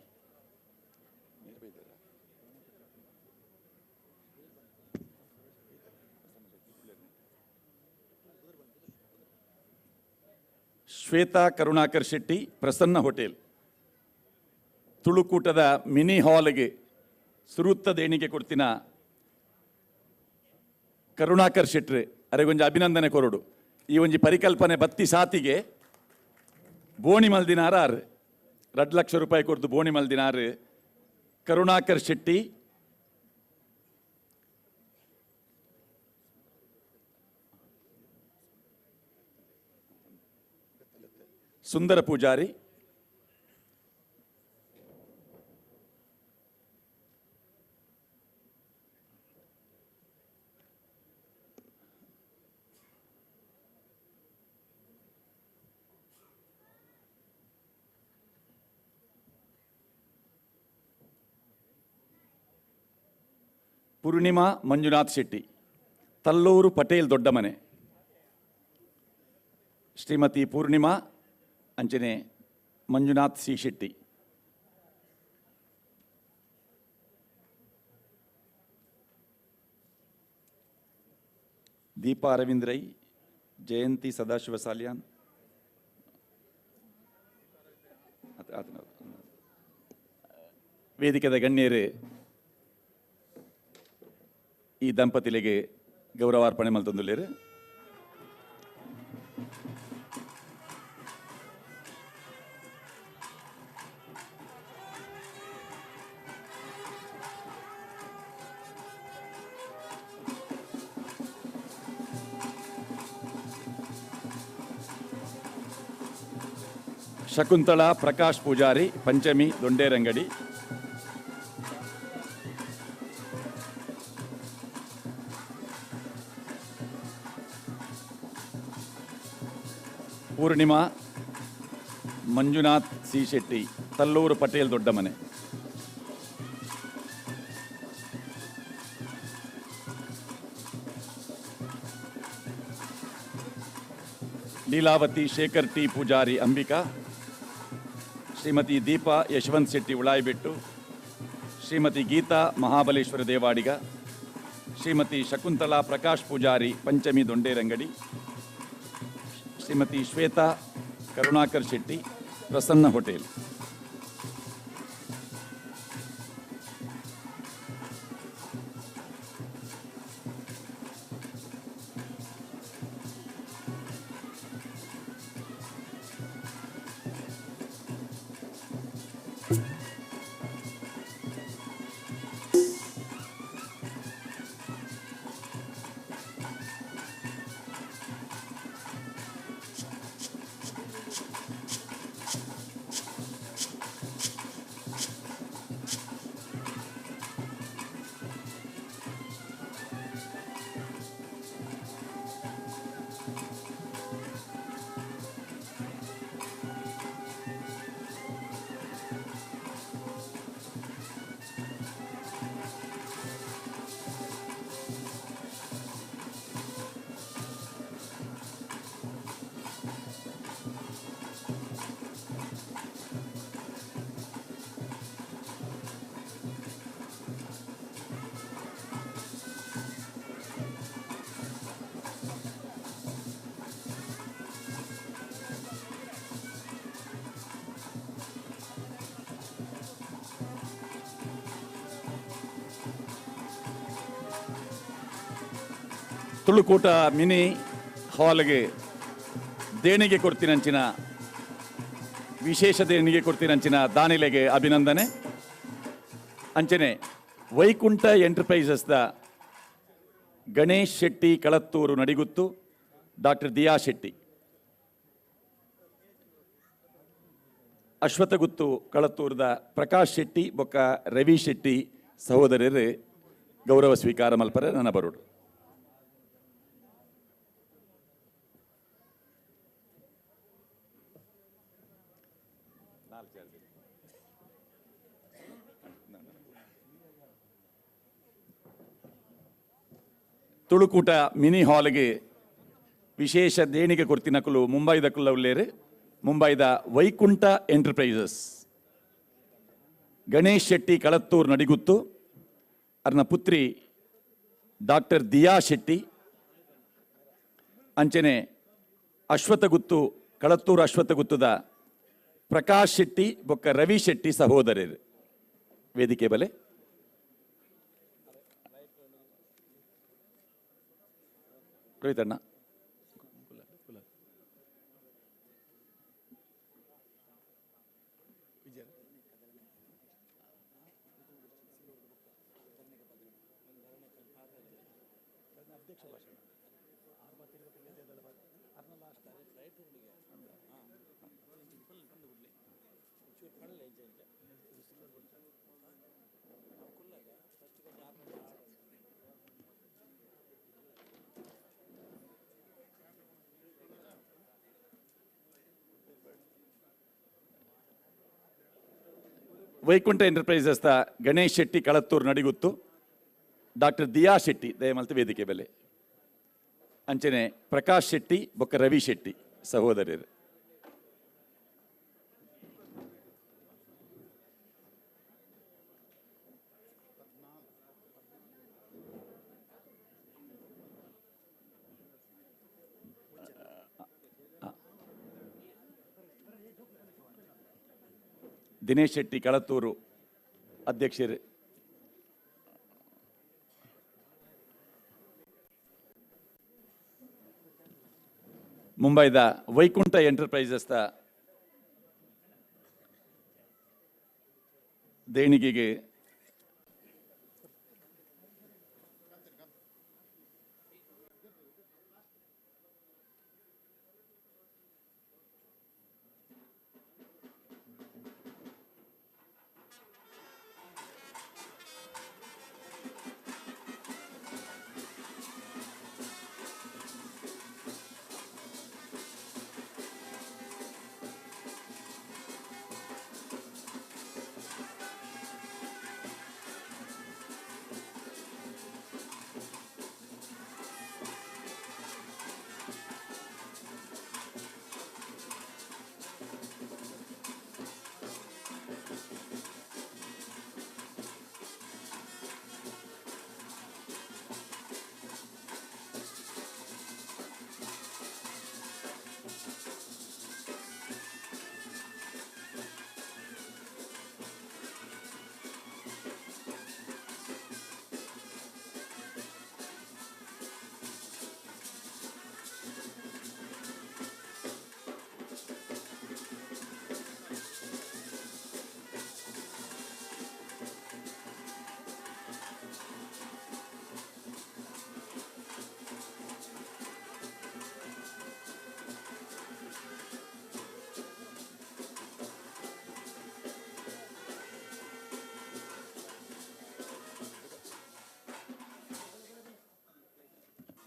[SPEAKER 6] ಶ್ವೇತಾ ಕರುಣಾಕರ್ ಶೆಟ್ಟಿ ಪ್ರಸನ್ನ ಹೋಟೆಲ್. ತುಳುಕೂಟದ ಮಿನಿ ಹಾಲ್ಗೆ ಸುರುತ್ತ ದೇಣಿಗೆ ಕೊಡ್ತಿನ ಕರುಣಾಕರ್ ಶೆಟ್ರೆ ಅರೆಗೊಂಜಿ ಅಭಿನಂದನೆ ಕೊರಡು. ಈ ಒಂಜಿ ಪರಿಕಲ್ಪನೆ ಬತ್ತಿ ಸಾತಿಗೆ ಬೋಣಿ ಮಲ್ದಿನಾರ 2 ಲಕ್ಷ ರೂಪಾಯಿ ಕೊಡ್ದು ಬೋಣಿ ಮಲ್ದಿನಾರು ಕರುಣಾಕರ್ ಶೆಟ್ಟಿ. ಸುಂದರ ಪೂಜಾರಿ. ಪೂರ್ಣಿಮಾ ಮಂಜುನಾಥ್ ಶೆಟ್ಟಿ, ತಲ್ಲೂರು ಪಟೇಲ್ ದೊಡ್ಡಮನೆ. ಶ್ರೀಮತಿ ಪೂರ್ಣಿಮಾ ಅಂಚನೆ ಮಂಜುನಾಥ್ ಸಿ ಶೆಟ್ಟಿ. ದೀಪಾ ಅರವಿಂದ್ ರೈ, ಜಯಂತಿ ಸದಾಶಿವ ಸಾಲಿಯಾನ್. ವೇದಿಕೆದ ಗಣ್ಯರೇ ಈ ದಂಪತಿಲಿಗೆ ಗೌರವಾರ್ಪಣೆ ಮಲ್ತೊಂದುಲ್ಲೆರ್. ಶಕುಂತಳಾ ಪ್ರಕಾಶ್ ಪೂಜಾರಿ ಪಂಚಮಿ ದೊಂಡೇರಂಗಡಿ. ಪೂರ್ಣಿಮಾ ಮಂಜುನಾಥ್ ಸಿ ಶೆಟ್ಟಿ ತಲ್ಲೂರು ಪಟೇಲ್ ದೊಡ್ಡಮನೆ. ಲೀಲಾವತಿ ಶೇಖರ್ ಟಿ ಪೂಜಾರಿ ಅಂಬಿಕಾ, ಶ್ರೀಮತಿ ದೀಪಾ ಯಶವಂತ್ ಶೆಟ್ಟಿ ಉಳಾಯಿಬೆಟ್ಟು, ಶ್ರೀಮತಿ ಗೀತಾ ಮಹಾಬಲೇಶ್ವರ ದೇವಾಡಿಗ, ಶ್ರೀಮತಿ ಶಕುಂತಲಾ ಪ್ರಕಾಶ್ ಪೂಜಾರಿ ಪಂಚಮಿ ದೊಂಡೇರಂಗಡಿ, ಶ್ರೀಮತಿ ಶ್ವೇತಾ ಕರುಣಾಕರ್ ಶೆಟ್ಟಿ ಪ್ರಸನ್ನ ಹೋಟೆಲ್. ತುಳುಕೂಟ ಮಿನಿ ಹಾಲ್ಗೆ ದೇಣಿಗೆ ಕೊಡ್ತೀನಂಚಿನ ವಿಶೇಷ ದೇಣಿಗೆ ಕೊಡ್ತೀನಂಚಿನ ದಾನಿಲೆಗೆ ಅಭಿನಂದನೆ. ಅಂಚನೆ ವೈಕುಂಠ ಎಂಟರ್ಪ್ರೈಸಸ್ದ ಗಣೇಶ್ ಶೆಟ್ಟಿ ಕಳತ್ತೂರು ನಡಿಗುತ್ತು, ಡಾಕ್ಟರ್ ದಿಯಾ ಶೆಟ್ಟಿ ಅಶ್ವಥಗುತ್ತು ಕಳತ್ತೂರದ ಪ್ರಕಾಶ್ ಶೆಟ್ಟಿ ಬೊಕ್ಕ ರವಿ ಶೆಟ್ಟಿ ಸಹೋದರರು ಗೌರವ ಸ್ವೀಕಾರ ಮಲ್ಪರೆ ನನ್ನ ಬರೋಡು. ತುಳುಕೂಟ ಮಿನಿ ಹಾಲ್ಗೆ ವಿಶೇಷ ದೇಣಿಗೆ ಕೊಡ್ತಿನಕುಲು ಮುಂಬೈದ ಕುಲ್ಲವುಲ್ಲೇರು ಮುಂಬೈದ ವೈಕುಂಠ ಎಂಟರ್ಪ್ರೈಸಸ್ ಗಣೇಶ್ ಶೆಟ್ಟಿ ಕಳತ್ತೂರ್ ನಡಿಗುತ್ತು, ಅರ್ನ ಪುತ್ರಿ ಡಾಕ್ಟರ್ ದಿಯಾ ಶೆಟ್ಟಿ, ಅಂಚನೆ ಅಶ್ವಥಗುತ್ತು ಕಳತ್ತೂರು ಅಶ್ವಥಗುತ್ತದ ಪ್ರಕಾಶ್ ಶೆಟ್ಟಿ ಬೊಕ್ಕ ರವಿ ಶೆಟ್ಟಿ ಸಹೋದರರು ವೇದಿಕೆ ಬಲೆ. ರೋಹಿತಣ್ಣ ವೈಕುಂಠ ಎಂಟರ್ಪ್ರೈಸಸ್ ಗಣೇಶ್ ಶೆಟ್ಟಿ ಕಳತ್ತೂರು ನಡಿಗುತ್ತು, ಡಾಕ್ಟರ್ ದಿಯಾ ಶೆಟ್ಟಿ ದಯಮಲ್ತ ವೇದಿಕೆ ಬೆಲೆ, ಅಂಚನೆ ಪ್ರಕಾಶ್ ಶೆಟ್ಟಿ ಬೊಕ್ಕ ರವಿ ಶೆಟ್ಟಿ ಸಹೋದರರು. ದಿನೇಶ್ ಶೆಟ್ಟಿ ಕಳತ್ತೂರು ಅಧ್ಯಕ್ಷರು. ಮುಂಬೈದ ವೈಕುಂಠ ಎಂಟರ್ಪ್ರೈಸಸ್ ದೇಣಿಗೆಗೆ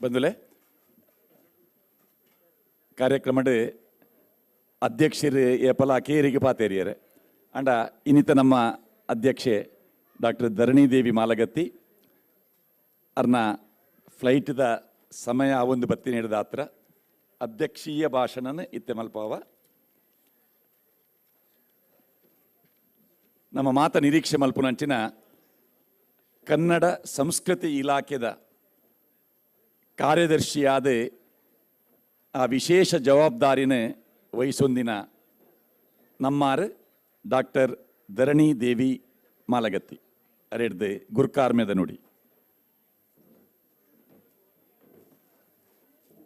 [SPEAKER 6] ಬಂದುಲೆ ಕಾರ್ಯಕ್ರಮಡ್ ಅಧ್ಯಕ್ಷರು ಏಪಲ ಕೇರಿಗೆ ಪಾತೇರಿಯರೆ ಅಂಡ ಇನ್ನಿತ ನಮ್ಮ ಅಧ್ಯಕ್ಷೆ ಡಾಕ್ಟರ್ ಧರಣಿದೇವಿ ಮಾಲಗತ್ತಿ ಅರ್ನ ಫ್ಲೈಟ್ದ ಸಮಯ ಒಂದು ಬತ್ತಿ ನೀಡಿದ ಆತ್ರ ಅಧ್ಯಕ್ಷೀಯ ಭಾಷಣನ ಇತ್ತೆ ಮಲ್ಪಾವ. ನಮ್ಮ ಮಾತ ನಿರೀಕ್ಷೆ ಮಲ್ಪುನಂಚಿನ ಕನ್ನಡ ಸಂಸ್ಕೃತಿ ಇಲಾಖೆದ ಕಾರ್ಯದರ್ಶಿಯಾದ ಆ ವಿಶೇಷ ಜವಾಬ್ದಾರಿನ ವಹಿಸೊಂದಿನ ನಮ್ಮಾರು ಡಾಕ್ಟರ್ ಧರಣಿ ದೇವಿ ಮಾಲಗತ್ತಿ ಅರೆಡ್ದು ಗುರ್ಕಾರ್ಮೆದ ನುಡಿ.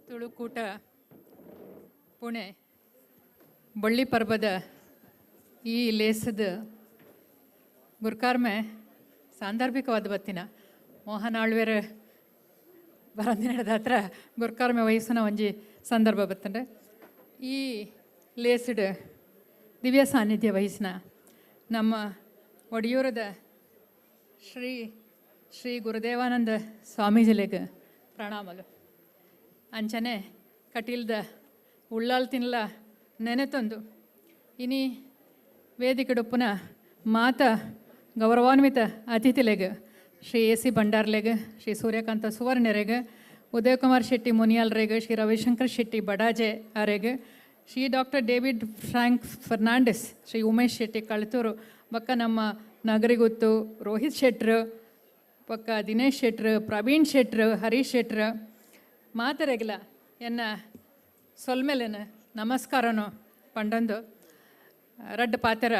[SPEAKER 1] ತುಳುಕೂಟ ಪುಣೆ ಬಳ್ಳಿ ಪರ್ಬದ ಈ ಲೇಸದ ಗುರ್ಕಾರ್ಮೆ ಸಾಂದರ್ಭಿಕವಾದ ಬತ್ತಿನ ಮೋಹನ್ ಆಳ್ವೇರ್ ಬರಂದಿನದ ಹತ್ರ ಗುರ್ಕಾರ್ಮೆ ವಯಸ್ಸಿನ ಒಂಜಿ ಸಂದರ್ಭ ಬತ್ತಂಡೆ. ಈ ಲೇಸ್ಡ್ ದಿವ್ಯ ಸಾನ್ನಿಧ್ಯ ವಹಿಸಿನ ನಮ್ಮ ಒಡಿಯೂರದ ಶ್ರೀ ಶ್ರೀ ಗುರುದೇವಾನಂದ ಸ್ವಾಮೀಜಿಲೆಗ್ ಪ್ರಣಾಮಲು. ಅಂಚನೆ ಕಟೀಲ್ದ ಉಳ್ಳಾಲ್ ತಿನ್ಲ ನೆನೆತೊಂದು ಇನಿ ವೇದಿಕೆಡೊಪ್ಪುನ ಮಾತ ಗೌರವಾನ್ವಿತ ಅತಿಥಿಲೆಗ್ ಶ್ರೀ ಎ ಸಿ ಭಂಡಾರ್ಲೆಗ್, ಶ್ರೀ ಸೂರ್ಯಕಾಂತ ಸುವರ್ಣರೆಗ್, ಉದಯಕುಮಾರ್ ಶೆಟ್ಟಿ ಮುನಿಯಾಲ್ರೆಗ್, ಶ್ರೀ ರವಿಶಂಕರ್ ಶೆಟ್ಟಿ ಬಡಾಜೆ ಅರೆಗ್, Shri doctor David Frank Fernandes, Shri Umesh Shetty Kalathur, ಬೊಕ್ಕ ನಮ್ಮ ನಗರಿಗುತ್ತು ರೋಹಿತ್ ಶೆಟ್ರು, ಬೊಕ್ಕ ದಿನೇಶ್ ಶೆಟ್ರು, ಪ್ರವೀಣ್ ಶೆಟ್ರು, ಹರೀಶ್ ಶೆಟ್ರು ಮಾತರೆಗ್ಲ ಎನ್ನ ಸೊಲ್ಮೆಲೆನ ನಮಸ್ಕಾರನು ಪಂಡೊಂದು ರಡ್ಡ್ ಪಾತೆರ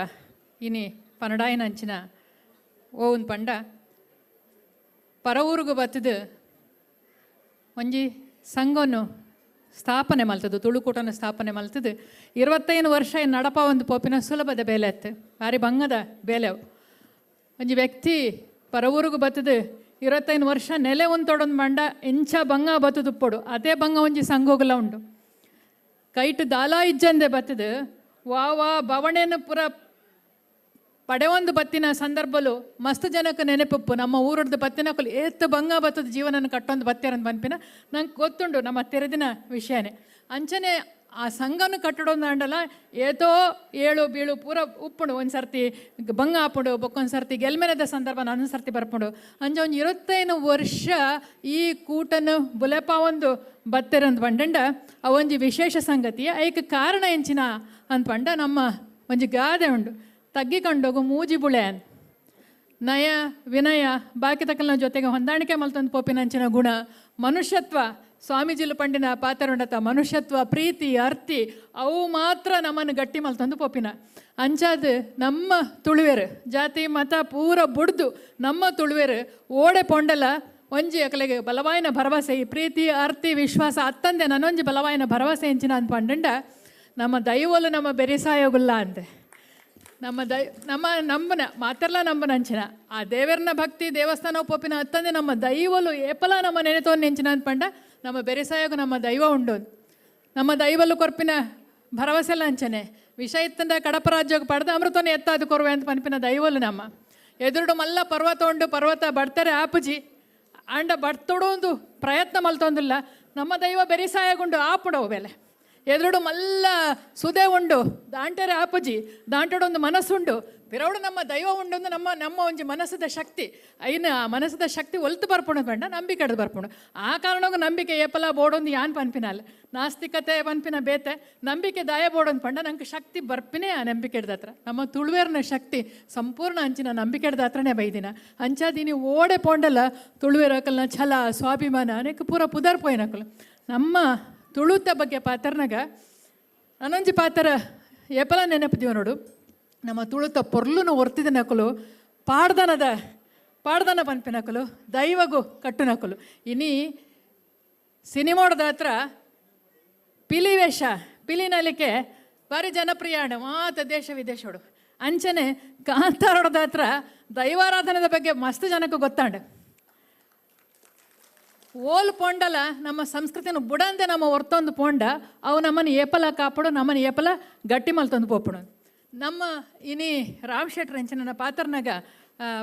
[SPEAKER 1] ಇನಿ ಪನಡಾಯಿನಂಚಿನ ಓವನ್ ಪಂಡ ಪರ ಊರುಗು ಬತ್ತದು ಒಂಜಿ ಸಂಘವನ್ನು ಸ್ಥಾಪನೆ ಮಲ್ತದು, ತುಳುಕೂಟನ ಸ್ಥಾಪನೆ ಮಲ್ತದು. 25 ವರ್ಷ ನಡಪ ಒಂದು ಪೋಪಿನ ಸುಲಭದ ಬೇಲೆ ಅತ್ತು, ಭಾರಿ ಬಂಗದ ಬೇಲೆ. ಒಂಜಿ ವ್ಯಕ್ತಿ ಪರವೂರುಗು ಬತ್ತದು 25 ವರ್ಷ ನೆಲೆ ಒಂತೊಡೊಂದು ಮಂಡ ಎಂಚ ಬಂಗ ಬತ್ತದುಪ್ಪೊಡು, ಅದೇ ಬಂಗ ಒಂಜಿ ಸಂಘೋಗುಲ ಉಂಡು. ಕೈಟ್ ದಾಲಾ ಇಜ್ಜಂದೆ ಬತ್ತದು ವಾ ವಾ ಬವಣೆಯನ್ನು ಪುರ ಪಡೆವೊಂದು ಬತ್ತಿನ ಸಂದರ್ಭಲು ಮಸ್ತ್ ಜನಕ್ಕೆ ನೆನಪುಪ್ಪು. ನಮ್ಮ ಊರಡ್ದು ಬತ್ತಿನಕುಲು ಏತ್ ಬಂಗ ಬತ್ತದ ಜೀವನನ ಕಟ್ಟೊಂದು ಬತ್ತೇರಂದು ಬನ್ಪಿನ ನಂಗೆ ಗೊತ್ತುಂಡು, ನಮ್ಮ ತೆರೆದಿನ ವಿಷಯನೇ. ಅಂಚನೆ ಆ ಸಂಘನ ಕಟ್ಟಡೊಂದು ಅಂಡಲ ಏತೋ ಏಳು ಬೀಳು ಪೂರ ಉಪ್ಪುಂಡು. ಒಂದು ಸರ್ತಿ ಬಂಗ ಆಪುಂಡು, ಬೊಕ್ಕೊಂದು ಸರ್ತಿ ಗೆಲ್ಮೆನದ ಸಂದರ್ಭ ನಾನೊಂದು ಸರ್ತಿ ಬರ್ಪುಂಡು. ಅಂಚ ಒಂದು 25 ವರ್ಷ ಈ ಕೂಟನು ಬುಲೆಪ ಒಂದು ಬತ್ತೆರಂದು ಪಂಡಂಡ ಅವೊಂಜಿ ವಿಶೇಷ ಸಂಗತಿ. ಐಕ್ ಕಾರಣ ಎಂಚಿನ ಅಂತ ಪಂಡ ನಮ್ಮ ಒಂಜಿ ಗಾದೆ ಉಂಡು, ತಗ್ಗಿಕೊಂಡೋಗು ಮೂಜಿ ಬುಳೆ. ನಯ ವಿನಯ ಬಾಕಿ ತಕಲ್ನ ಜೊತೆಗೆ ಹೊಂದಾಣಿಕೆ ಮಲ್ತೊಂದು ಪೋಪಿನಂಚಿನ ಗುಣ, ಮನುಷ್ಯತ್ವ, ಸ್ವಾಮೀಜಿಲು ಪಂಡಿನ ಪಾತರುಂಡತ ಮನುಷ್ಯತ್ವ, ಪ್ರೀತಿ, ಅರ್ತಿ ಅವು ಮಾತ್ರ ನಮ್ಮನ್ನು ಗಟ್ಟಿ ಮಲ್ತೊಂದು ಪೋಪಿನ. ಅಂಚಾದ ನಮ್ಮ ತುಳುವೆರು ಜಾತಿ ಮತ ಪೂರ ಬುಡ್ದು ನಮ್ಮ ತುಳುವೆರು ಓಡೆ ಪೊಂಡಲ ಒಂಜಿ ಅಕಲೆಗೆ ಬಲವಾಯಿನ ಭರವಸೆ, ಈ ಪ್ರೀತಿ ಅರ್ತಿ ವಿಶ್ವಾಸ ಅತ್ತಂದೆ ನನ್ನೊಂಜಿ ಬಲವಾಯಿನ ಭರವಸೆ ಎಂಚಿನ ಅಂತ ಪಂಡಂಡ ನಮ್ಮ ದೈವಲು ನಮ್ಮ ಬೆರಿಸಾಯೋಗುಲ್ಲ ಅಂತೆ. ನಮ್ಮ ದೈ ನಮ್ಮ ನಂಬನ ಮಾತೆಲ್ಲ ನಂಬನ ಅಂಚಿನ ಆ ದೇವರನ ಭಕ್ತಿ ದೇವಸ್ಥಾನ ಪೋಪಿನ ಅತ್ತಂದೆ ನಮ್ಮ ದೈವಲು ಏಪಲ ನಮ್ಮ ನೆನೆತೋನ್ ನೆಂಚಿನ ಅಂತ ಪಂಡ ನಮ್ಮ ಬೆರೆಸಾಯೋಗ ನಮ್ಮ ದೈವ ಉಂಡು. ನಮ್ಮ ದೈವಲು ಕೊರ್ಪಿನ ಭರವಸೆಲ್ಲ ಅಂಚನೆ ವಿಷ ಇತ್ತಂದ ಕಡಪ ರಾಜ್ಯಕ್ಕೆ ಪಡೆದ ಅಮೃತನ ಎತ್ತಾದು ಕೊರುವೆ ಅಂತ ಪನ್ಪಿನ ದೈವಲು ನಮ್ಮ ಎದುರುಡು ಮಲ್ಲ ಪರ್ವತ ಉಂಡು, ಪರ್ವತ ಬಡ್ತಾರೆ ಆಪುಜಿ ಅಂಡ ಬಡ್ತೊಡೊಂದು ಪ್ರಯತ್ನ ಮಲ್ತೊಂದಿಲ್ಲ ನಮ್ಮ ದೈವ ಬೆರಿಸಾಯಗುಂಡು ಆಪುಡವು ಬೆಲೆ. ಎದುರುಡು ಮಲ್ಲ ಸುದೆ ಉಂಡು, ದಾಂಟರೆ ಆಪುಜಿ, ದಾಂಟಡೊಂದು ಮನಸ್ಸುಂಡು, ಪಿರವಡು ನಮ್ಮ ದೈವ ಉಂಡು ನಮ್ಮ ನಮ್ಮ ಒಂಜಿ ಮನಸ್ಸದ ಶಕ್ತಿ ಐನ ಆ ಮನಸ್ಸದ ಶಕ್ತಿ ಒಲ್ತು ಬರ್ಪುಣ ಬೇಡ ನಂಬಿಕೆ ಹಿಡ್ದು ಬರ್ಪುಣ. ಆ ಕಾರಣಕ್ಕೂ ನಂಬಿಕೆ ಏಪಲ ಬೋಡೊಂದು ಯಾನ್ ಪನ್ಪಿನಲ್ಲ ನಾಸ್ತಿಕತೆ ಪನ್ಪಿನ ಬೇತೆ ನಂಬಿಕೆ ದಾಯ ಬೋಡೊಂದು ಪಂಡ ನಂಗೆ ಶಕ್ತಿ ಬರ್ಪಿನೇ ಆ ನಂಬಿಕೆ ಹಿಡ್ದತ್ರ. ನಮ್ಮ ತುಳುವೇರ್ನ ಶಕ್ತಿ ಸಂಪೂರ್ಣ ಅಂಚಿನ ನಂಬಿಕೆ ಹಿಡ್ದ ಹತ್ರನೇ ಬೈದಿನ. ಅಂಚಾದಿನಿ ಓಡೆ ಪೋಂಡಲ ತುಳುವೇರಕಲ್ನ ಛಲ ಸ್ವಾಭಿಮಾನ ಅನೇಕ ಪೂರ ಪುದರ್ ಪೋಯಿನಕಲು. ನಮ್ಮ ತುಳುತ ಬಗ್ಗೆ ಪಾತ್ರನಾಗ ನಾನೊಂಜಿ ಪಾತ್ರ ಏಪಲ ನೆನಪುದೀವ ನೋಡು, ನಮ್ಮ ತುಳುತ ಪೊರ್ಲುನು ಒರ್ತಿದ ನಕಲು ಪಾಡ್ದನದ ಪಾಡ್ದನ ಪನ್ಪಿನಕಲು ದೈವಗು ಕಟ್ಟುನಕಲು. ಇನಿ ಸಿನಿಮಾದ ಹತ್ರ ಪಿಲಿ ವೇಷ ಪಿಲಿನಲಿಕೆ ಭಾರಿ ಜನಪ್ರಿಯ ಅಣ್ಣ ಮಾತ ದೇಶ ವಿದೇಶೋಡು. ಅಂಚನೆ ಕಾಂತಾರೋಡದ ಹತ್ರ ದೈವಾರಾಧನದ ಬಗ್ಗೆ ಮಸ್ತ್ ಜನಕ್ಕೆ ಗೊತ್ತಾಂಡ. ಓಲ್ ಪೋಂಡಲ ನಮ್ಮ ಸಂಸ್ಕೃತಿನ ಬುಡಂದೆ ನಮ್ಮ ಹೊರ್ತೊಂದು ಪೋಂಡ ಅವು ನಮ್ಮನ್ನು ಏಪಲ ಕಾಪಡು, ನಮ್ಮನ್ನು ಏಪಲ ಗಟ್ಟಿ ಮಲ್ತೊಂದು ಪೋಪಡು. ನಮ್ಮ ಇನಿ ರಾಮ್ ಶೆಟ್ರ್ ಎಂಚಿನ ಪಾತ್ರನಾಗ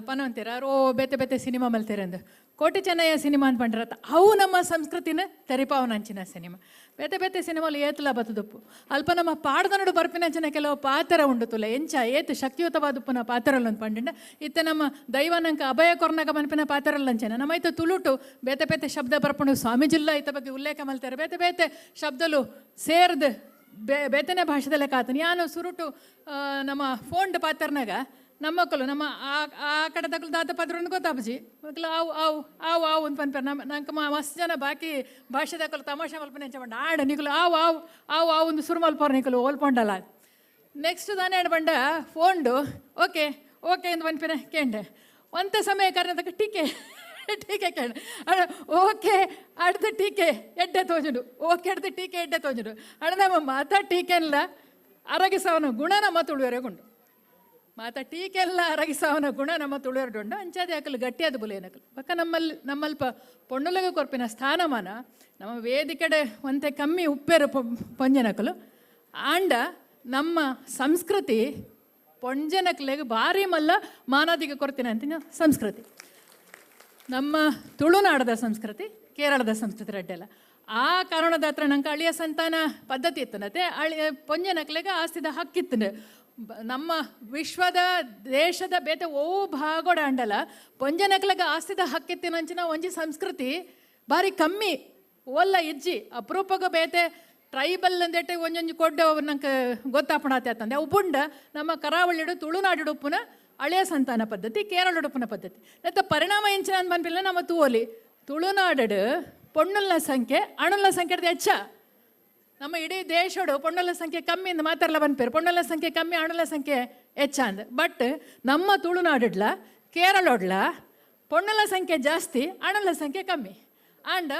[SPEAKER 1] ಪನವಂತೀರ ಓ ಬೇತೆ ಬೇತೆ ಸಿನಿಮಾ ಮಲ್ತೀರಂದು ಕೋಟಿ ಚೆನ್ನಯ್ಯ ಸಿನಿಮಾ ಅಂತ ಪಂಡಿರತ್ತ ಅವು ನಮ್ಮ ಸಂಸ್ಕೃತಿನ ತೆರಿಪಾವನಂಚಿನ ಸಿನಿಮಾ. ಬೇತೆ ಬೇತೆ ಸಿನಿಮಾಲು ಏತಲ ಬತ್ತದುಪ್ಪು ಅಲ್ಪ ನಮ್ಮ ಪಾಡ್ದನಡು ಬರ್ಪಿನಂಚಿನ ಕೆಲವು ಪಾತ್ರ ಉಂಡು ತುಲೆ ಎಂಚ ಏತು ಶಕ್ತಿಯುತವಾದುಪ್ಪುನ ಪಾತ್ರಲ್ಲ ಅಂತ ಪಂಡಿಂಡ ಇತ್ತೆ ನಮ್ಮ ದೈವನಂಕ ಅಭಯ ಕೊರ್ನಗ ಮನ್ಪಿನ ಪಾತ್ರಲ್ಲಂಚನ ನಮ್ಮ ಇತ್ತ ತುಳುಟು ಬೇತೆ ಬೇತೆ ಶಬ್ದ ಬರ್ಪುಂಡು. ಸ್ವಾಮೀಜಿಲ್ಲ ಇತ್ತ ಬಗ್ಗೆ ಉಲ್ಲೇಖ ಮಲ್ತಾರೆ, ಬೇತೆ ಬೇತೆ ಶಬ್ದಲು ಸೇರ್ದು ಬೇತನೆ ಭಾಷೆದಲ್ಲೇ ಕಾತನು. ಯಾನು ಸುರುಟು ನಮ್ಮ ಫೋನ್ಡ್ ಪಾತ್ರನಾಗ ನಮ್ಮಕ್ಕಳು ನಮ್ಮ ಆ ಆ ಕಡೆ ತಕ್ಕಲು ದಾತ ಪದ್ರ ಗೊತ್ತಾಪಜಿ ಮಕ್ಕಳು ಆವು ಆವು ಆವು ಆವು ಅಂತ ಪನ್ಪೇರು. ನಮ್ಮ ನಂಗೆ ಮಸ್ತ್ ಜನ ಬಾಕಿ ಭಾಷೆ ತಕ್ಕಲು ತಮಾಷೆ ಮಲ್ಪ ನೆಂಚ ಪಂಡ ಆಡ ನಿಕಲು ಆವು ಆವು ಆವು ಆವು ಒಂದು ಸುರು ಮಲ್ಪೋರು ನಿಕಲು ಓಲ್ಪೊಂಡಲ್ಲ. ನೆಕ್ಸ್ಟ್ ದಾನೆ ಬಂಡ ಫೋನ್ಡು ಓಕೆ ಓಕೆ ಅಂತ ಪನ್ಪಿನ ಕೇಂಡೆ ಒಂತ ಸಮಯ ಕರ್ನಾಟಕ ಟೀಕೆ ಟೀಕೆ ಕೇಳ ಓಕೆ ಅಡ್ದ ಟೀಕೆ ಎಡ್ಡೆ ತೋಜುಂಡು, ಓಕೆ ಅಡ್ದ ಟೀಕೆ ಎಡ್ಡೆ ತೋಜುಂಡು. ಅಣ್ಣ ನಮ್ಮ ಮಾತಾ ಟೀಕೆ ಎಲ್ಲ ಅರಗಿಸವನ ಗುಣ ನಮ್ಮ ತುಳುವೆರೆಗುಂಡು, ಮಾತಾ ಟೀಕೆ ಎಲ್ಲ ಅರಗಿಸವನ ಗುಣ ನಮ್ಮ ತುಳುವೆರಡುಂಡು. ಅಂಚಾದೆ ಅಕಲು ಗಟ್ಟಿಯಾದ ಬುಲೇನಕಲು ಬಕ್ಕ ನಮ್ಮಲ್ಲಿ ನಮ್ಮಲ್ಪ ಪೊಣ್ಣುಲಗ ಕೊರ್ಪಿನ ಸ್ಥಾನಮಾನ ನಮ್ಮ ವೇದಿಕೆಡೆ ಒಂತೆ ಕಮ್ಮಿ ಉಪ್ಪೇರು ಪೊಂಜನಕಲು. ಆಂಡ ನಮ್ಮ ಸಂಸ್ಕೃತಿ ಪೊಂಜನಕಲೆಗೆ ಭಾರಿ ಮಲ್ಲ ಮಾನಾದಿಗೆ ಕೊರ್ತಿನ ಅಂತಿನ ಸಂಸ್ಕೃತಿ, ನಮ್ಮ ತುಳುನಾಡದ ಸಂಸ್ಕೃತಿ, ಕೇರಳದ ಸಂಸ್ಕೃತಿ ರಡ್ಡೆಲ್ಲ. ಆ ಕಾರಣದ ಹತ್ರ ನಂಗೆ ಅಳಿಯ ಸಂತಾನ ಪದ್ಧತಿ ಇತ್ತನತೆ, ಅಳಿಯ ಪೊಂಜನಕ್ಲೆಗೆ ಆಸ್ತಿದ ಹಕ್ಕಿತ್ತು. ನಮ್ಮ ವಿಶ್ವದ ದೇಶದ ಬೇತೆ ಓ ಭಾಗೋಡ ಅಂಡಲ ಪೊಂಜನಕ್ಲೆಗೆ ಆಸ್ತಿದ ಹಕ್ಕಿತ್ತಿನಂಚಿನ ಒಂಜಿ ಸಂಸ್ಕೃತಿ ಭಾರಿ ಕಮ್ಮಿ ಓಲ್ಲ ಇಜ್ಜಿ ಅಪರೂಪಗ ಬೇತೆ ಟ್ರೈಬಲ್ ಅಂದೇಟೆ ಒಂಜೊಂಜಿ ಕೊಡ್ಡ ನಂಗೆ ಗೊತ್ತಾಪಣಾತೆ ಅಂತಂದೆ. ಉಪುಂಡ ನಮ್ಮ ಕರಾವಳಿಡು ತುಳುನಾಡುಡುಪ್ಪುನ ಅಳೆಯ ಸಂತಾನ ಪದ್ಧತಿ, ಕೇರಳ ಉಡುಪುನ ಪದ್ಧತಿ. ಮತ್ತು ಪರಿಣಾಮ ಎಂಚಿನ ಅಂತ ಪನ್ಪಿಲ್ಲ ನಮ್ಮ ತೂವಲಿ ತುಳುನಾಡು ಪೊಣ್ಣುಲ್ನ ಸಂಖ್ಯೆ ಅಣುಲ್ನ ಸಂಖ್ಯೆ ಹೆಚ್ಚ. ನಮ್ಮ ಇಡೀ ದೇಶಡು ಪೊಣ್ಣುಲ ಸಂಖ್ಯೆ ಕಮ್ಮಿ ಅಂದ್ ಮಾತಾಡಲ ಬನ್ಪೇರು, ಪೊಣ್ಣುಲ ಸಂಖ್ಯೆ ಕಮ್ಮಿ ಅಣುಲ ಸಂಖ್ಯೆ ಹೆಚ್ಚ ಅಂದ್. ಬಟ್ ನಮ್ಮ ತುಳುನಾಡುಡ್ಲ ಕೇರಳೊಡ್ಲ ಪೊಣ್ಣುಲ ಸಂಖ್ಯೆ ಜಾಸ್ತಿ, ಅಣುಲ ಸಂಖ್ಯೆ ಕಮ್ಮಿ. ಆಂಡ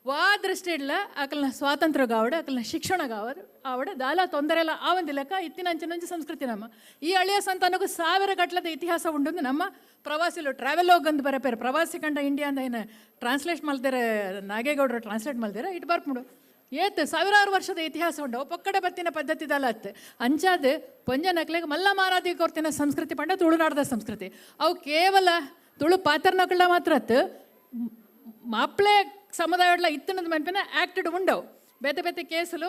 [SPEAKER 1] ವಾ ದೃಷ್ಟಿ ಇಡ್ಲ ಅಕಲ್ನ ಸ್ವಾತಂತ್ರ್ಯ ಗಾವಡ ಅಕಲ್ನ ಶಿಕ್ಷಣ ಗಾವಡ ಆವಡ ದಾಲ ತೊಂದರೆ ಎಲ್ಲ ಆವಂದಿಲ್ಲಕ್ಕ ಇತ್ತಿನಂಚಿನಂಚಿ ಸಂಸ್ಕೃತಿ ನಮ್ಮ ಈ ಅಳಿಯ ಸಂತಾನಕ್ಕೂ ಸಾವಿರ ಗಟ್ಟಲದ ಇತಿಹಾಸ ಉಂಡು. ನಮ್ಮ ಪ್ರವಾಸಿಲು ಟ್ರಾವೆಲ್ ಹೋಗಂದು ಬರಪೇರು ಪ್ರವಾಸಿ ಕಂಡ ಇಂಡಿಯಾ ಅಂದ ಏನು ಟ್ರಾನ್ಸ್ಲೇಟ್ ಮಾಡ್ತಾರೆ, ನಾಗೇಗೌಡರು ಟ್ರಾನ್ಸ್ಲೇಟ್ ಮಾಡ್ತಾರೆ it ಬರ್ಪುಂಡು. ಏತ್ ಸಾವಿರಾರು ವರ್ಷದ ಇತಿಹಾಸ ಉಂಡು ಪೊಕ್ಕಡೆ ಬತ್ತಿನ ಪದ್ಧತಿ ದಾಲ ಅತ್ತು. ಅಂಚಾದ ಪೊಂಜನಕ್ಲೆಗ್ ಮಲ್ಲ ಮಾರಾದಿ ಕೊರ್ತಿನ ಸಂಸ್ಕೃತಿ ಪಂಡ ತುಳುನಾಡದ ಸಂಸ್ಕೃತಿ. ಅವು ಕೇವಲ ತುಳು ಪಾತ್ರನಕ್ಳ ಮಾತ್ರ ಅತ್ತು, ಮಾಪ್ಲೆ ಸಮುದಾಯಡ್ಲ ಇತ್ತಿನದ ಮನ್ಪಿನ ಆ್ಯಕ್ಟೆಡ್ ಉಂಡವು. ಬೇತೆ ಬೇತೆ ಕೇಸಲು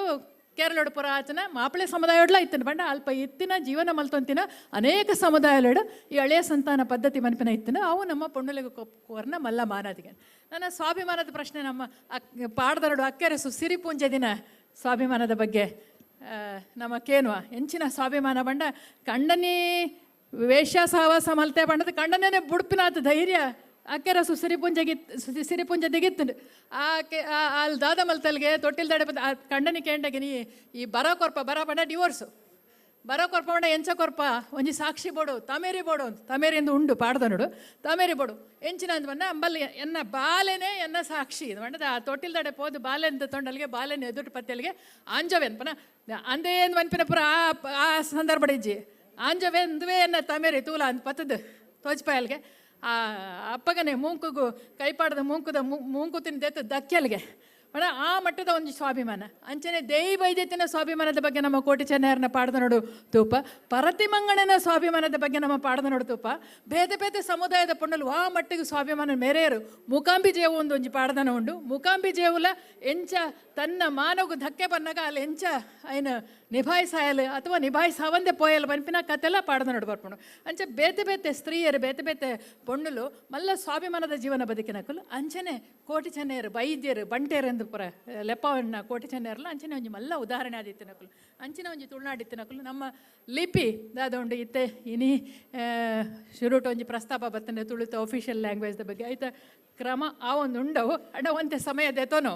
[SPEAKER 1] ಕೇರಳೋಡು ಪುರ ಆಚನ ಮಾಪ್ಲೆ ಸಮುದಾಯಡ್ಲ ಇತ್ತಿನ ಪಂಡ ಅಲ್ಪ ಇತ್ತಿನ ಜೀವನ ಮಲ್ತೊಂತಿನ ಅನೇಕ ಸಮುದಾಯಲೋಡು ಈ ಹಳೆಯ ಸಂತಾನ ಪದ್ಧತಿ ಮನ್ಪಿನ ಇತ್ತಿನ ಅವು ನಮ್ಮ ಪೊಣ್ಣುಲೆಗೆ ಕೋರ್ನ ಮಲ್ಲ ಮಾನಾದಿಗೆ. ನನ್ನ ಸ್ವಾಭಿಮಾನದ ಪ್ರಶ್ನೆ ನಮ್ಮ ಪಾಡ್ದರಡು ಅಕ್ಕೆರಸು ಸಿರಿಪೂಂಜೆ ದಿನ ಸ್ವಾಭಿಮಾನದ ಬಗ್ಗೆ ನಮ್ಮ ಕೇನುವ ಎಂಚಿನ ಸ್ವಾಭಿಮಾನ ಬಂಡ ಕಂಡನಿ ವೇಷ ಸಹವಾಸ ಮಲ್ತೆ ಬಂಡದ ಕಂಡನೇ ಬುಡ್ಪಿನಾತ ಧೈರ್ಯ ಅಕ್ಕೆರಸು ಸಿರಿಪುಂಜೆ ದಿಗಿತ್ತು. ಆಕೆ ಅಲ್ಲಿ ದಾದ ಮಲ್ತಲ್ಗೆ ತೊಟ್ಟಿಲ್ ದಾಡೆ ಬಂದ ಆ ಕಂಡನಿ ಕೇಂಡಗೆ ನೀ ಈ ಬರ ಕೊರ್ಪ ಬರ ಬಂಡ ಡಿವೋರ್ಸು ಬರ ಕೊರ್ಪ ಬಂಡ ಎಂಚ ಕೊರ್ಪ ಒಂಜಿ ಸಾಕ್ಷಿ ಬೋಡು ತಮೇರಿ ಬೋಡು ಅಂತ ತಮೇರಿ ಎಂದು ಉಂಡು ಪಾಡ್ದ ನೋಡು ತಮೇರಿ ಬೋಡು ಎಂಚಿನ ಅಂತ ಬಂದ ಅಂಬಲ್ಲಿ ಎನ್ನ ಬಾಲೆನೇ ಎನ್ನ ಸಾಕ್ಷಿ ಇದು ಬಂಡದ ಆ ತೊಟ್ಟಿಲ್ ದಾಡೆ ಪೋದು ಬಾಲೆ ಅಂತ ತೊಂಡಲ್ಗೆ ಬಾಲೆನ ಎದುರು ಪತ್ತೆಲ್ಗೆ ಆಂಜವೆನ್ ಪನ ಅಂದೇನು ಮನ್ಪಿನ ಪುರ ಆ ಸಂದರ್ಭ ಇಜ್ಜಿ ಆಂಜವೆ ಅಂದುವೆ ಎನ್ನ ತಮೇರಿ ತೂಲ ಅಂತ ಪತ್ತದು ತೋಜ್ಪಾಯಲ್ಗೆ ಆ ಅಪ್ಪಗನೆ ಮೂಂಕುಗು ಕೈಪಾಡದ ಮೂಂಕುದ ಮೂಂಕು ತಿಂದ ದಕ್ಕೆಲ್ಗೆ ಬಣ ಆ ಮಟ್ಟದ ಒಂದು ಸ್ವಾಭಿಮಾನ. ಅಂಚನೆ ದೇಯಿ ವೈದ್ಯತಿನ ಸ್ವಾಭಿಮಾನದ ಬಗ್ಗೆ ನಮ್ಮ ಕೋಟಿ ಚೆನ್ನಯ್ಯರನ್ನ ಪಾಡ್ದ ನೋಡು ತೂಪ, ಪರತಿಮಂಗಣನ ಸ್ವಾಭಿಮಾನದ ಬಗ್ಗೆ ನಮ್ಮ ಪಾಡ್ದ ನೋಡು ತೂಪ. ಬೇತೆ ಬೇತೆ ಸಮುದಾಯದ ಪೊಣ್ಣಲು ಆ ಮಟ್ಟಿಗೆ ಸ್ವಾಭಿಮಾನ ಮೇರೆಯರು. ಮೂಕಾಂಬಿ ಜೇವು ಒಂದು ಒಂಜಿ ಪಾಡ್ದನ ಉಂಡು. ಮೂಕಾಂಬಿ ಜೇವುಲ ಎಂಚ ತನ್ನ ಮಾನವಗು ಧಕ್ಕೆ ಬನ್ನಾಗ ಅಲ್ಲಿ ಎಂಚ ಐನ ನಿಭಾಯಿಸಾಯಲು ಅಥವಾ ನಿಭಾಯಿಸಾವಂದೆ ಪೋಯಲು ಬನ್ಪಿನ ಕತೆಲ್ಲ ಪಾಡ್ದ ನೋಡು ಬರ್ಪುಂಡು. ಅಂಚೆ ಬೇತೆ ಬೇತೆ ಸ್ತ್ರೀಯರು ಬೇತೆ ಬೇತೆ ಪೊಣ್ಣುಲು ಮಲ್ಲ ಸ್ವಾಭಿಮಾನದ ಜೀವನ ಬದುಕಿನಕುಲು. ಅಂಚನೆ ಕೋಟಿ ಚೆನ್ನಯ್ಯರು ವೈದ್ಯರು ಬಂಟೇರು ಎಂದು ಪುರ ಲೆಪ್ಪವನ್ನ ಕೋಟಿ ಚೆನ್ನಯ್ಯರಲ್ಲ ಅಂಚನೆ ಒಂಜಿ ಮಲ್ಲ ಉದಾಹರಣೆ ಆದಿತ್ತಿನಕುಲು. ಅಂಚಿನ ಒಂಜಿ ತುಳುನಾಡಿತ್ತಿನಕುಲು. ನಮ್ಮ ಲಿಪಿ ದಾದ ಉಂಡು ಇತ್ತೆ ಇನಿ ಶುರುಟ್ ಒಂಜಿ ಪ್ರಸ್ತಾಪ ಬತ್ತನೆ ತುಳುತ ಅಫಿಷಿಯಲ್ ಲ್ಯಾಂಗ್ವೇಜ್ದ ಬಗ್ಗೆ ಐತ ಕ್ರಮ ಆ ಒಂದು ಉಂಡವು ಅಡ ಒಂತೆ ಸಮಯ ದೆತೋನೋ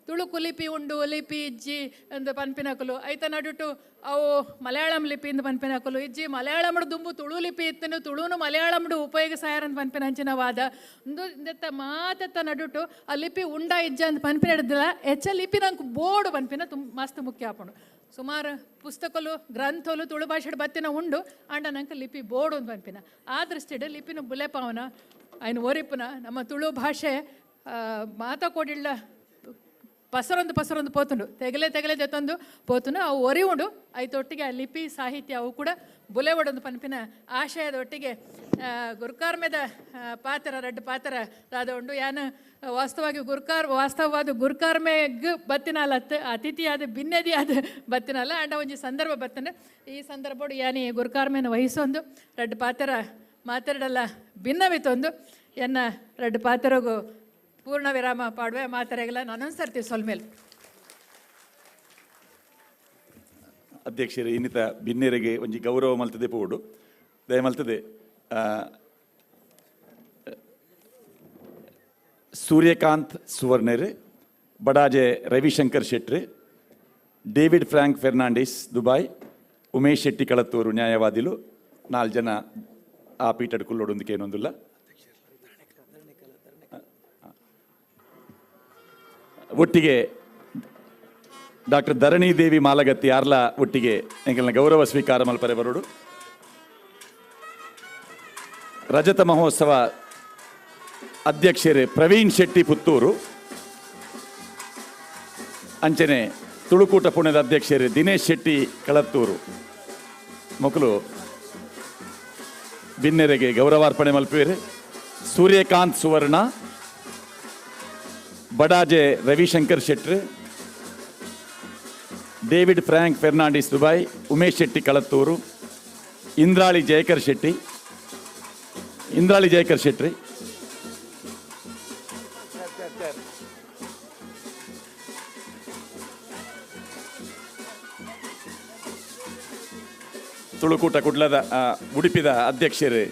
[SPEAKER 1] ತುಳುಕು ಲಿಪಿ ಉಂಡು ಲಿಪಿ ಇಜ್ಜಿ ಅಂದ್ ಪನ್ಪಿನಕುಲು ಐತ ನಡುಟು ಅವು ಮಲಯಾಳಂ ಲಿಪಿ ಇಂದು ಪನ್ಪಿನಕುಲು ಇಜ್ಜಿ ಮಲಯಾಳಂಡು ದುಂಬು ತುಳು ಲಿಪಿ ಇತ್ತನು ತುಳುನು ಮಲಯಾಳಂಡು ಉಪಯೋಗಿಸಾಯರಂತ ಪನ್ಪಿನ ಅಂಚಿನ ವಾದ ಒಂದು ದೆತ್ತ ಮಾತೆತ್ತ ನಡುಟು ಆ ಲಿಪಿ ಉಂಡ ಇಜ್ಜ ಅಂತ ಪನ್ಪಿನ ಹಿಡ್ದಿಲ್ಲ ಹೆಚ್ಚ ಲಿಪಿ ನಂಗೆ ಬೋರ್ಡು ಪನ್ಪಿನ ತುಂಬ ಮಸ್ತ್ ಮುಖ್ಯ ಆಪುಂಡು. ಸುಮಾರು ಪುಸ್ತಕಲು ಗ್ರಂಥಲು ತುಳು ಭಾಷೆಡ್ ಬತ್ತಿನ ಉಂಡು ಅಂಡ ನಂಗೆ ಲಿಪಿ ಬೋರ್ಡು ಅಂತ ಪನ್ಪಿನ ಆ ದೃಷ್ಟಿಡ್ ಲಿಪಿನ ಬುಲೆಪಾವನ ಐನು ಒರಿಪುನ ನಮ್ಮ ತುಳು ಭಾಷೆ ಮಾತಾ ಕೊಡಿಳ್ಳ ಪಸರೊಂದು ಪಸರೊಂದು ಪೋತುಂಡು ತೆಗಲೆ ತೆಗಲೆ ಜೊತೊಂದು ಪೋತುಂಡು ಅವು ಒರಿ ಉಂಡು ಐತೊಟ್ಟಿಗೆ ಆ ಲಿಪಿ ಸಾಹಿತ್ಯ ಅವು ಕೂಡ ಬುಲೆ ಒಡೊಂದು ಪನ್ಪಿನ ಆಶಯದ ಒಟ್ಟಿಗೆ ಗುರುಕಾರ್ಮೆದ ಪಾತ್ರ ರಡ್ಡು ಪಾತ್ರ ದಾದ ಉಂಡು. ಯಾನು ವಾಸ್ತವವಾಗಿ ವಾಸ್ತವವಾದ ಗುರುಕಾರ್ಮೆಗ್ ಬತ್ತಿನಾಲತ್ತು ಅತಿಥಿಯಾದ ಬಿನ್ನದಿಯಾದ ಬತ್ತಿನಲ್ಲ ಅಂಡ ಒಂಜಿ ಸಂದರ್ಭ ಬತ್ತನೆ. ಈ ಸಂದರ್ಭಡು ಯಾನಿ ಗುರುಕಾರ್ಮೆನ ವಹಿಸೊಂದು ರಡ್ಡು ಪಾತ್ರ ಮಾತಾಡಲ್ಲ ಭಿನ್ನವಿತ್ತೊಂದು ಎನ್ನ ರಡ್ಡು ಪಾತ್ರಗೂ ಪೂರ್ಣ ವಿರಾಮ ಪಾಡುವೆ ಮಾತಾಡಲ್ಲ ನಾನೊಂದು ಸೊಲ್ಮೇಲೆ.
[SPEAKER 6] ಅಧ್ಯಕ್ಷರೇ ಇನ್ನಿತ ಬಿನ್ನೆರೆಗೆ ಒಂಜಿ ಗೌರವ ಮಲ್ತದೆ ಪೋಡು ದಯ ಮಲ್ತದೆ Suryakant ಸುವರ್ಣರ್, Badaje Ravishankar Shetty, David Frank Fernandes Dubai, Umesh Shetty Kalathur ನ್ಯಾಯವಾದಿಲು ನಾಲ್ಕು ಜನ ಆ ಪೀಠಡ್ ಕುಲ್ಲೋಡೊಂದಿಗೆ ಏನೊಂದಿಲ್ಲ. ಒಟ್ಟಿಗೆ ಡಾಕ್ಟರ್ ಧರಣಿ ದೇವಿ ಮಾಲಗತ್ತಿ ಆರ್ಲ ಒಟ್ಟಿಗೆ ಎಂಕಲ್ನ ಗೌರವ ಸ್ವೀಕಾರ ಮಲ್ಪರೆ ಬರೋಡು. ರಜತ ಮಹೋತ್ಸವ ಅಧ್ಯಕ್ಷರು ಪ್ರವೀಣ್ ಶೆಟ್ಟಿ ಪುತ್ತೂರು, ಅಂಚನೆ ತುಳುಕೂಟ ಪುಣೆದ ಅಧ್ಯಕ್ಷರು Dinesh Shetty Kalathur ಮೊಕಲು ಬಿನ್ನೆರೆಗೆ ಗೌರವಾರ್ಪಣೆ ಮಲ್ಪುವೆರು. Suryakant Suvarna, Badaje Ravishankar Shettar, David Frank Fernandes Dubai, Umesh Shetty Kalattur, Indrali Jayakar Shetty, Indrali Jayakar Shetty, ತುಳುಕೂಟ ಕುಡ್ಲದ ಉಡುಪಿದ ಅಧ್ಯಕ್ಷರು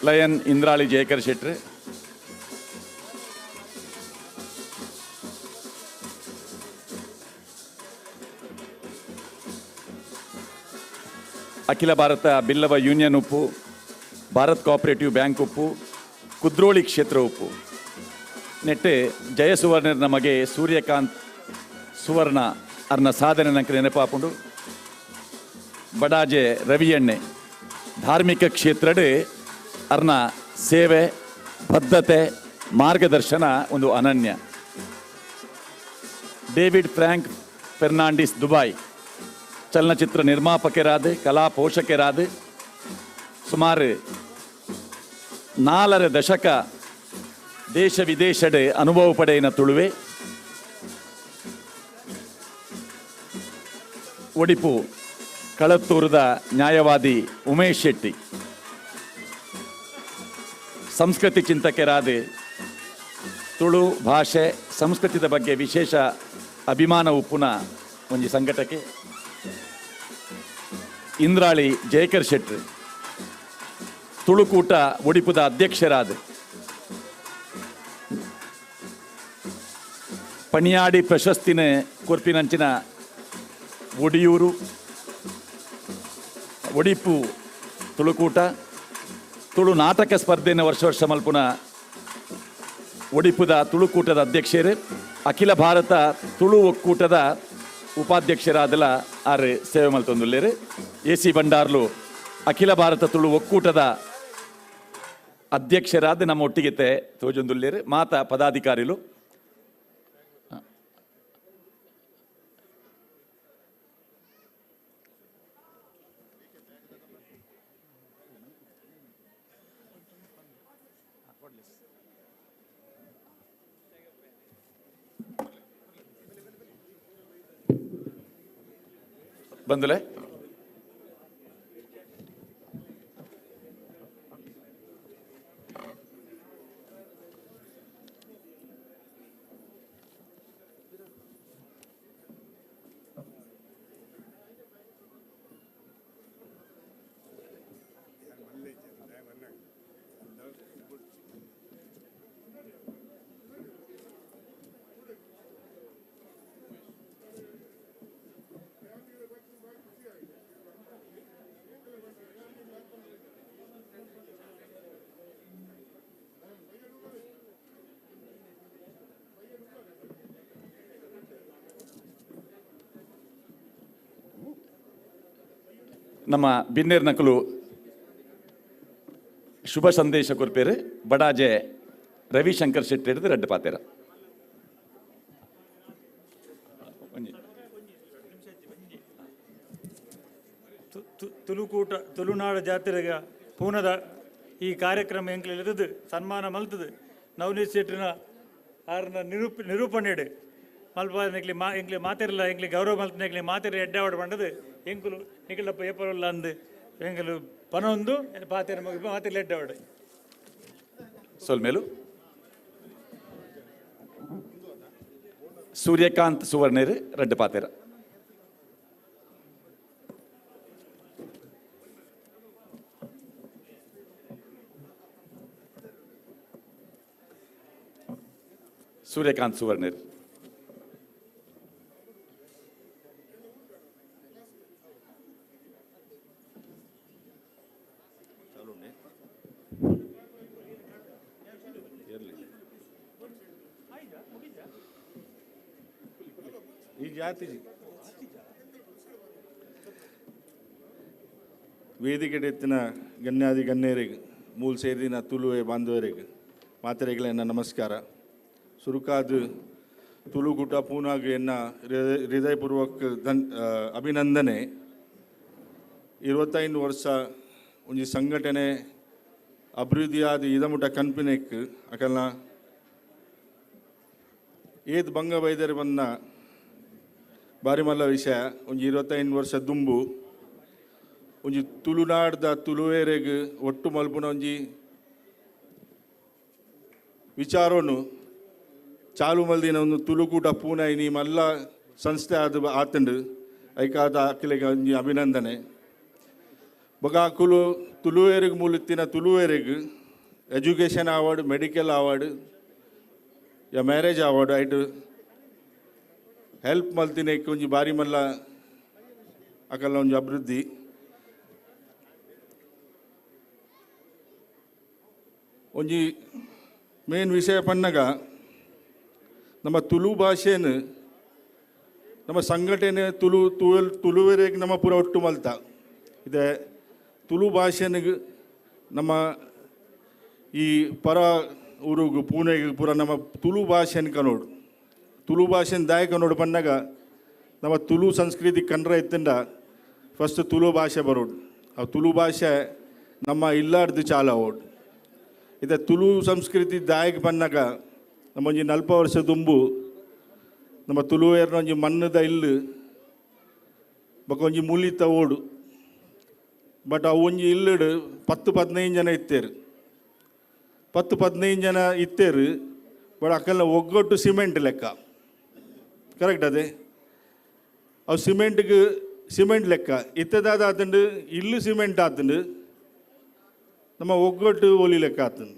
[SPEAKER 6] ಲಯನ್ ಇಂದ್ರಾಳಿ ಜಯಕರ್ ಶೆಟ್ರು, ಅಖಿಲ ಭಾರತ ಬಿಲ್ಲವ ಯೂನಿಯನ್ ಉಪ್ಪು, ಭಾರತ್ ಕೋಆಪರೇಟಿವ್ ಬ್ಯಾಂಕ್ ಉಪ್ಪು, ಕುದ್ರೋಳಿ ಕ್ಷೇತ್ರ ಉಪ್ಪು ನೆಟ್ಟೆ ಜಯ ಸುವರ್ಣರ ಮಗೆ ಸೂರ್ಯಕಾಂತ್ ಸುವರ್ಣ ಅರ್ನ ಸಾಧನೆ ನಂಗೆ ನೆನಪಾಪುಂಡು. ಬಡಾಜೆ ರವಿಯಣ್ಣೆ ಧಾರ್ಮಿಕ ಕ್ಷೇತ್ರಡ್ ಅರ್ನ ಸೇವೆ, ಬದ್ಧತೆ, ಮಾರ್ಗದರ್ಶನ ಒಂದು ಅನನ್ಯ. ಡೇವಿಡ್ ಫ್ರಾಂಕ್ ಫೆರ್ನಾಂಡಿಸ್ ದುಬೈ ಚಲನಚಿತ್ರ ನಿರ್ಮಾಪಕರಾದ, ಕಲಾ ಪೋಷಕರಾದ, ಸುಮಾರು 4.5 ದಶಕ ದೇಶ ವಿದೇಶಡ್ ಅನುಭವ ಪಡೆಯಿನ ತುಳುವೆ. ಒಡಿಪು ಕಳತ್ತೂರದ ನ್ಯಾಯವಾದಿ ಉಮೇಶ್ ಶೆಟ್ಟಿ, ಸಂಸ್ಕೃತಿ ಚಿಂತಕರಾದ, ತುಳು ಭಾಷೆ ಸಂಸ್ಕೃತಿದ ಬಗ್ಗೆ ವಿಶೇಷ ಅಭಿಮಾನ ಉಪ್ಪುನ ಒಂಜಿ ಸಂಘಟಕೆ ಇಂದ್ರಾಳಿ ಜಯಕರ್ ಶೆಟ್ರು, ತುಳುಕೂಟ ಒಡಿಪುದ ಅಧ್ಯಕ್ಷರಾದ, ಪಣಿಯಾಡಿ ಪ್ರಶಸ್ತಿನ ಕೊರ್ಪಿನಂಚಿನ ಒಡಿಯೂರು ಒಡಿಪು ತುಳುಕೂಟ, ತುಳು ನಾಟಕ ಸ್ಪರ್ಧೆಯನ್ನು ವರ್ಷ ವರ್ಷ ಮಲ್ಪುನ ಒಡಿಪುದ ತುಳುಕೂಟದ ಅಧ್ಯಕ್ಷರು, ಅಖಿಲ ಭಾರತ ತುಳು ಒಕ್ಕೂಟದ ಉಪಾಧ್ಯಕ್ಷರಾದಲ ಆರ್ ಸೇವೆ ಮಲ್ತೊಂದುಲ್ಲೇರು. ಎ ಸಿ ಭಂಡಾರ್ಲು ಅಖಿಲ ಭಾರತ ತುಳು ಒಕ್ಕೂಟದ ಅಧ್ಯಕ್ಷರಾದ ನಮ್ಮ ಒಟ್ಟಿಗೆ ತೋಜೊಂದುಲ್ಲೇರು. ಮಾತಾ ಪದಾಧಿಕಾರಿಲು ಬಂದುಲೆ. ನಮ್ಮ ಬಿನ್ನೇರ್ ನಕಲು ಶುಭ ಸಂದೇಶ ಕೊರ್ಪೇರು ಬಡಾಜೆ ರವಿಶಂಕರ್ ಶೆಟ್ಟಿ ಹಿಡಿದು ರಡ್ಡು ಪಾತೇರ.
[SPEAKER 2] ತುಳುಕೂಟ ತುಳುನಾಡ ಜಾತ್ರೆಗೆ ಪೂನದ ಈ ಕಾರ್ಯಕ್ರಮ ಎಂಕ್ಲೆದು ಸನ್ಮಾನ ಮಲ್ತದು ನವನೀತ್ ಶೆಟ್ಟಿನ ಆರ್ನ ನಿರೂಪಣೆ ಮಲ್ಪ ಎಂಕ್ಲಿ ಮಾ ಎಂಕ್ಲಿ ಮಾತಿರಲ್ಲ ಎಂಕ್ಲಿ ಗೌರವ ಮಲ್ತನ ಎಂಕ್ಲಿ ಮಾತಿರ ಎಡ್ಡಾವಡ ಬಂಡದು ಎಂಕುಲು ನಿಕಲಪ್ಪ ಏಪರಲ್ಲ ಅಂದು ಎಂಕಲು ಪನೊಂದು ಪಾತಿರ ಮುಗಿಪ ಮಾತಿರ್ಲ ಎಡ್ಡಾವಡ.
[SPEAKER 6] ಸೊಲ್ಮೇಲು ಸೂರ್ಯಕಾಂತ್ ಸುವರ್ಣೇರು ರಡ್ಡು ಪಾತೇರ. ಸೂರ್ಯಕಾಂತ್ ಸುವರ್ಣೇರು.
[SPEAKER 5] ಈ ಜಾತಿ ವೇದಿಕೆಡೆತ್ತಿನ ಗಣ್ಯಾದಿ ಗಣ್ಯರಿಗೆ ಮೂಲ ಸೇರಿನ ತುಳುವೆ ಬಾಂಧವರಿಗೆ ಮಾತೆರೆಗಳೆನ್ನ ನಮಸ್ಕಾರ. ಸುರುಕಾದ ತುಳುಕೂಟ ಪೂನಾಗ್ ಎನ್ನ ಹೃದಯಪೂರ್ವಕ ಅಭಿನಂದನೆ. 25 ವರ್ಷ ಒಂಜಿ ಸಂಘಟನೆ ಅಭಿವೃದ್ಧಿಯಾದ ಇದಮುಟ ಕನ್ಪಿನೆಕ್ ಅಕಲ್ನ ಏತ್ ಬಂಗ ಬೈದರೆ ಬಂದ ಬಾರಿ ಮಲ್ಲ ವಿಷಯ. ಒಂಜಿ 25 ವರ್ಷ ದುಂಬು ಒಂಜಿ ತುಳುನಾಡ್ದ ತುಳುವೇರೆಗ್ ಒಟ್ಟು ಮಲ್ಪುನ ಒಂಜಿ ವಿಚಾರನು ಚಾಲು ಮಲ್ದಿನ ಒಂದು ತುಳುಕೂಟ ಪೂನ ಇನಿ ಮಲ್ಲ ಸಂಸ್ಥೆ ಆದ ಆತಂಡು ಐಕಾದ ಅಕ್ಲೆಗ್ ಒಂಜಿ ಅಭಿನಂದನೆ. ಬೊಕ ಅಕುಲು ತುಳುವೇರೆಗ್ ಮೂಲುತ್ತಿನ ತುಳುವೇರೆಗ್ ಎಜುಕೇಷನ್ ಅವಾರ್ಡ್, ಮೆಡಿಕಲ್ ಅವಾರ್ಡ್, ಯಾ ಮ್ಯಾರೇಜ್ ಅವಾರ್ಡ್ ಐಟ್ ಹೆಲ್ಪ್ ಮಲ್ತಿನ ಒಂಜಿ ಬಾರಿ ಮಲ್ಲ ಅಕಲ್ನ ಒಂಜಿ ಅಭಿವೃದ್ಧಿ. ಒಂಜಿ ಮೇನ್ ವಿಷಯ ಪನ್ನಗ ನಮ್ಮ ತುಳು ಭಾಷೆನು ನಮ್ಮ ಸಂಘಟನೆ ತುಳು ತುಳುವೆರೆಗ್ ನಮ್ಮ ಪೂರ ಒಟ್ಟು ಮಲ್ತ ಇದೆ. ತುಳು ಭಾಷೆನಿಗೆ ನಮ್ಮ ಈ ಪರ ಊರುಗು ಪೂನೆಗೆ ಪೂರ ನಮ್ಮ ತುಳು ಭಾಷೆನ ಕನೋಡು, ತುಳು ಭಾಷೆನ ದಾಯ ಕನೋಡು ಪನ್ನಗ ನಮ್ಮ ತುಳು ಸಂಸ್ಕೃತಿ ಕನ್ನಡ ಇತ್ತಂಡ ಫಸ್ಟ್ ತುಳು ಭಾಷೆ ಬರೋಡು. ಆ ತುಳು ಭಾಷೆ ನಮ್ಮ ಇಲ್ಲಾಡ್ದು ಚಾಲ ಓಡು ಇದೆ. ತುಳು ಸಂಸ್ಕೃತಿ ದಾಯಕ ಪನ್ನಗ ನಮ್ಮೊಂಜಿ 40 ವರ್ಷ ದುಂಬು ನಮ್ಮ ತುಳುವೇರ್ನ ಒಂಜಿ ಮಣ್ಣದ ಇಲ್ಲು ಬೊಕ ಒಂಜಿ ಮುಲಿತ ಓಡು. ಬಟ್ ಅವು ಒಂಜಿ ಇಲ್ಲುಡು 10-15 ಜನ ಇತ್ತೇರು, 10-15 ಜನ ಇತ್ತೇರು. ಬಟ್ ಅಕಲ್ನ ಒಗ್ಗಟ್ಟು ಸಿಮೆಂಟ್ ಲೆಕ್ಕ, ಕರೆಕ್ಟ್ ಅದೇ. ಅವು ಸಿಮೆಂಟ್ಗೆ ಸಿಮೆಂಟ್ ಲೆಕ್ಕ ಇತ್ತದಾದ ಆತಂಡು ಇಲ್ಲು ಸಿಮೆಂಟ್ ಆತಂಡು ನಮ್ಮ ಒಗ್ಗಟ್ಟು ಒಲಿ ಲೆಕ್ಕ ಆತಂಡು.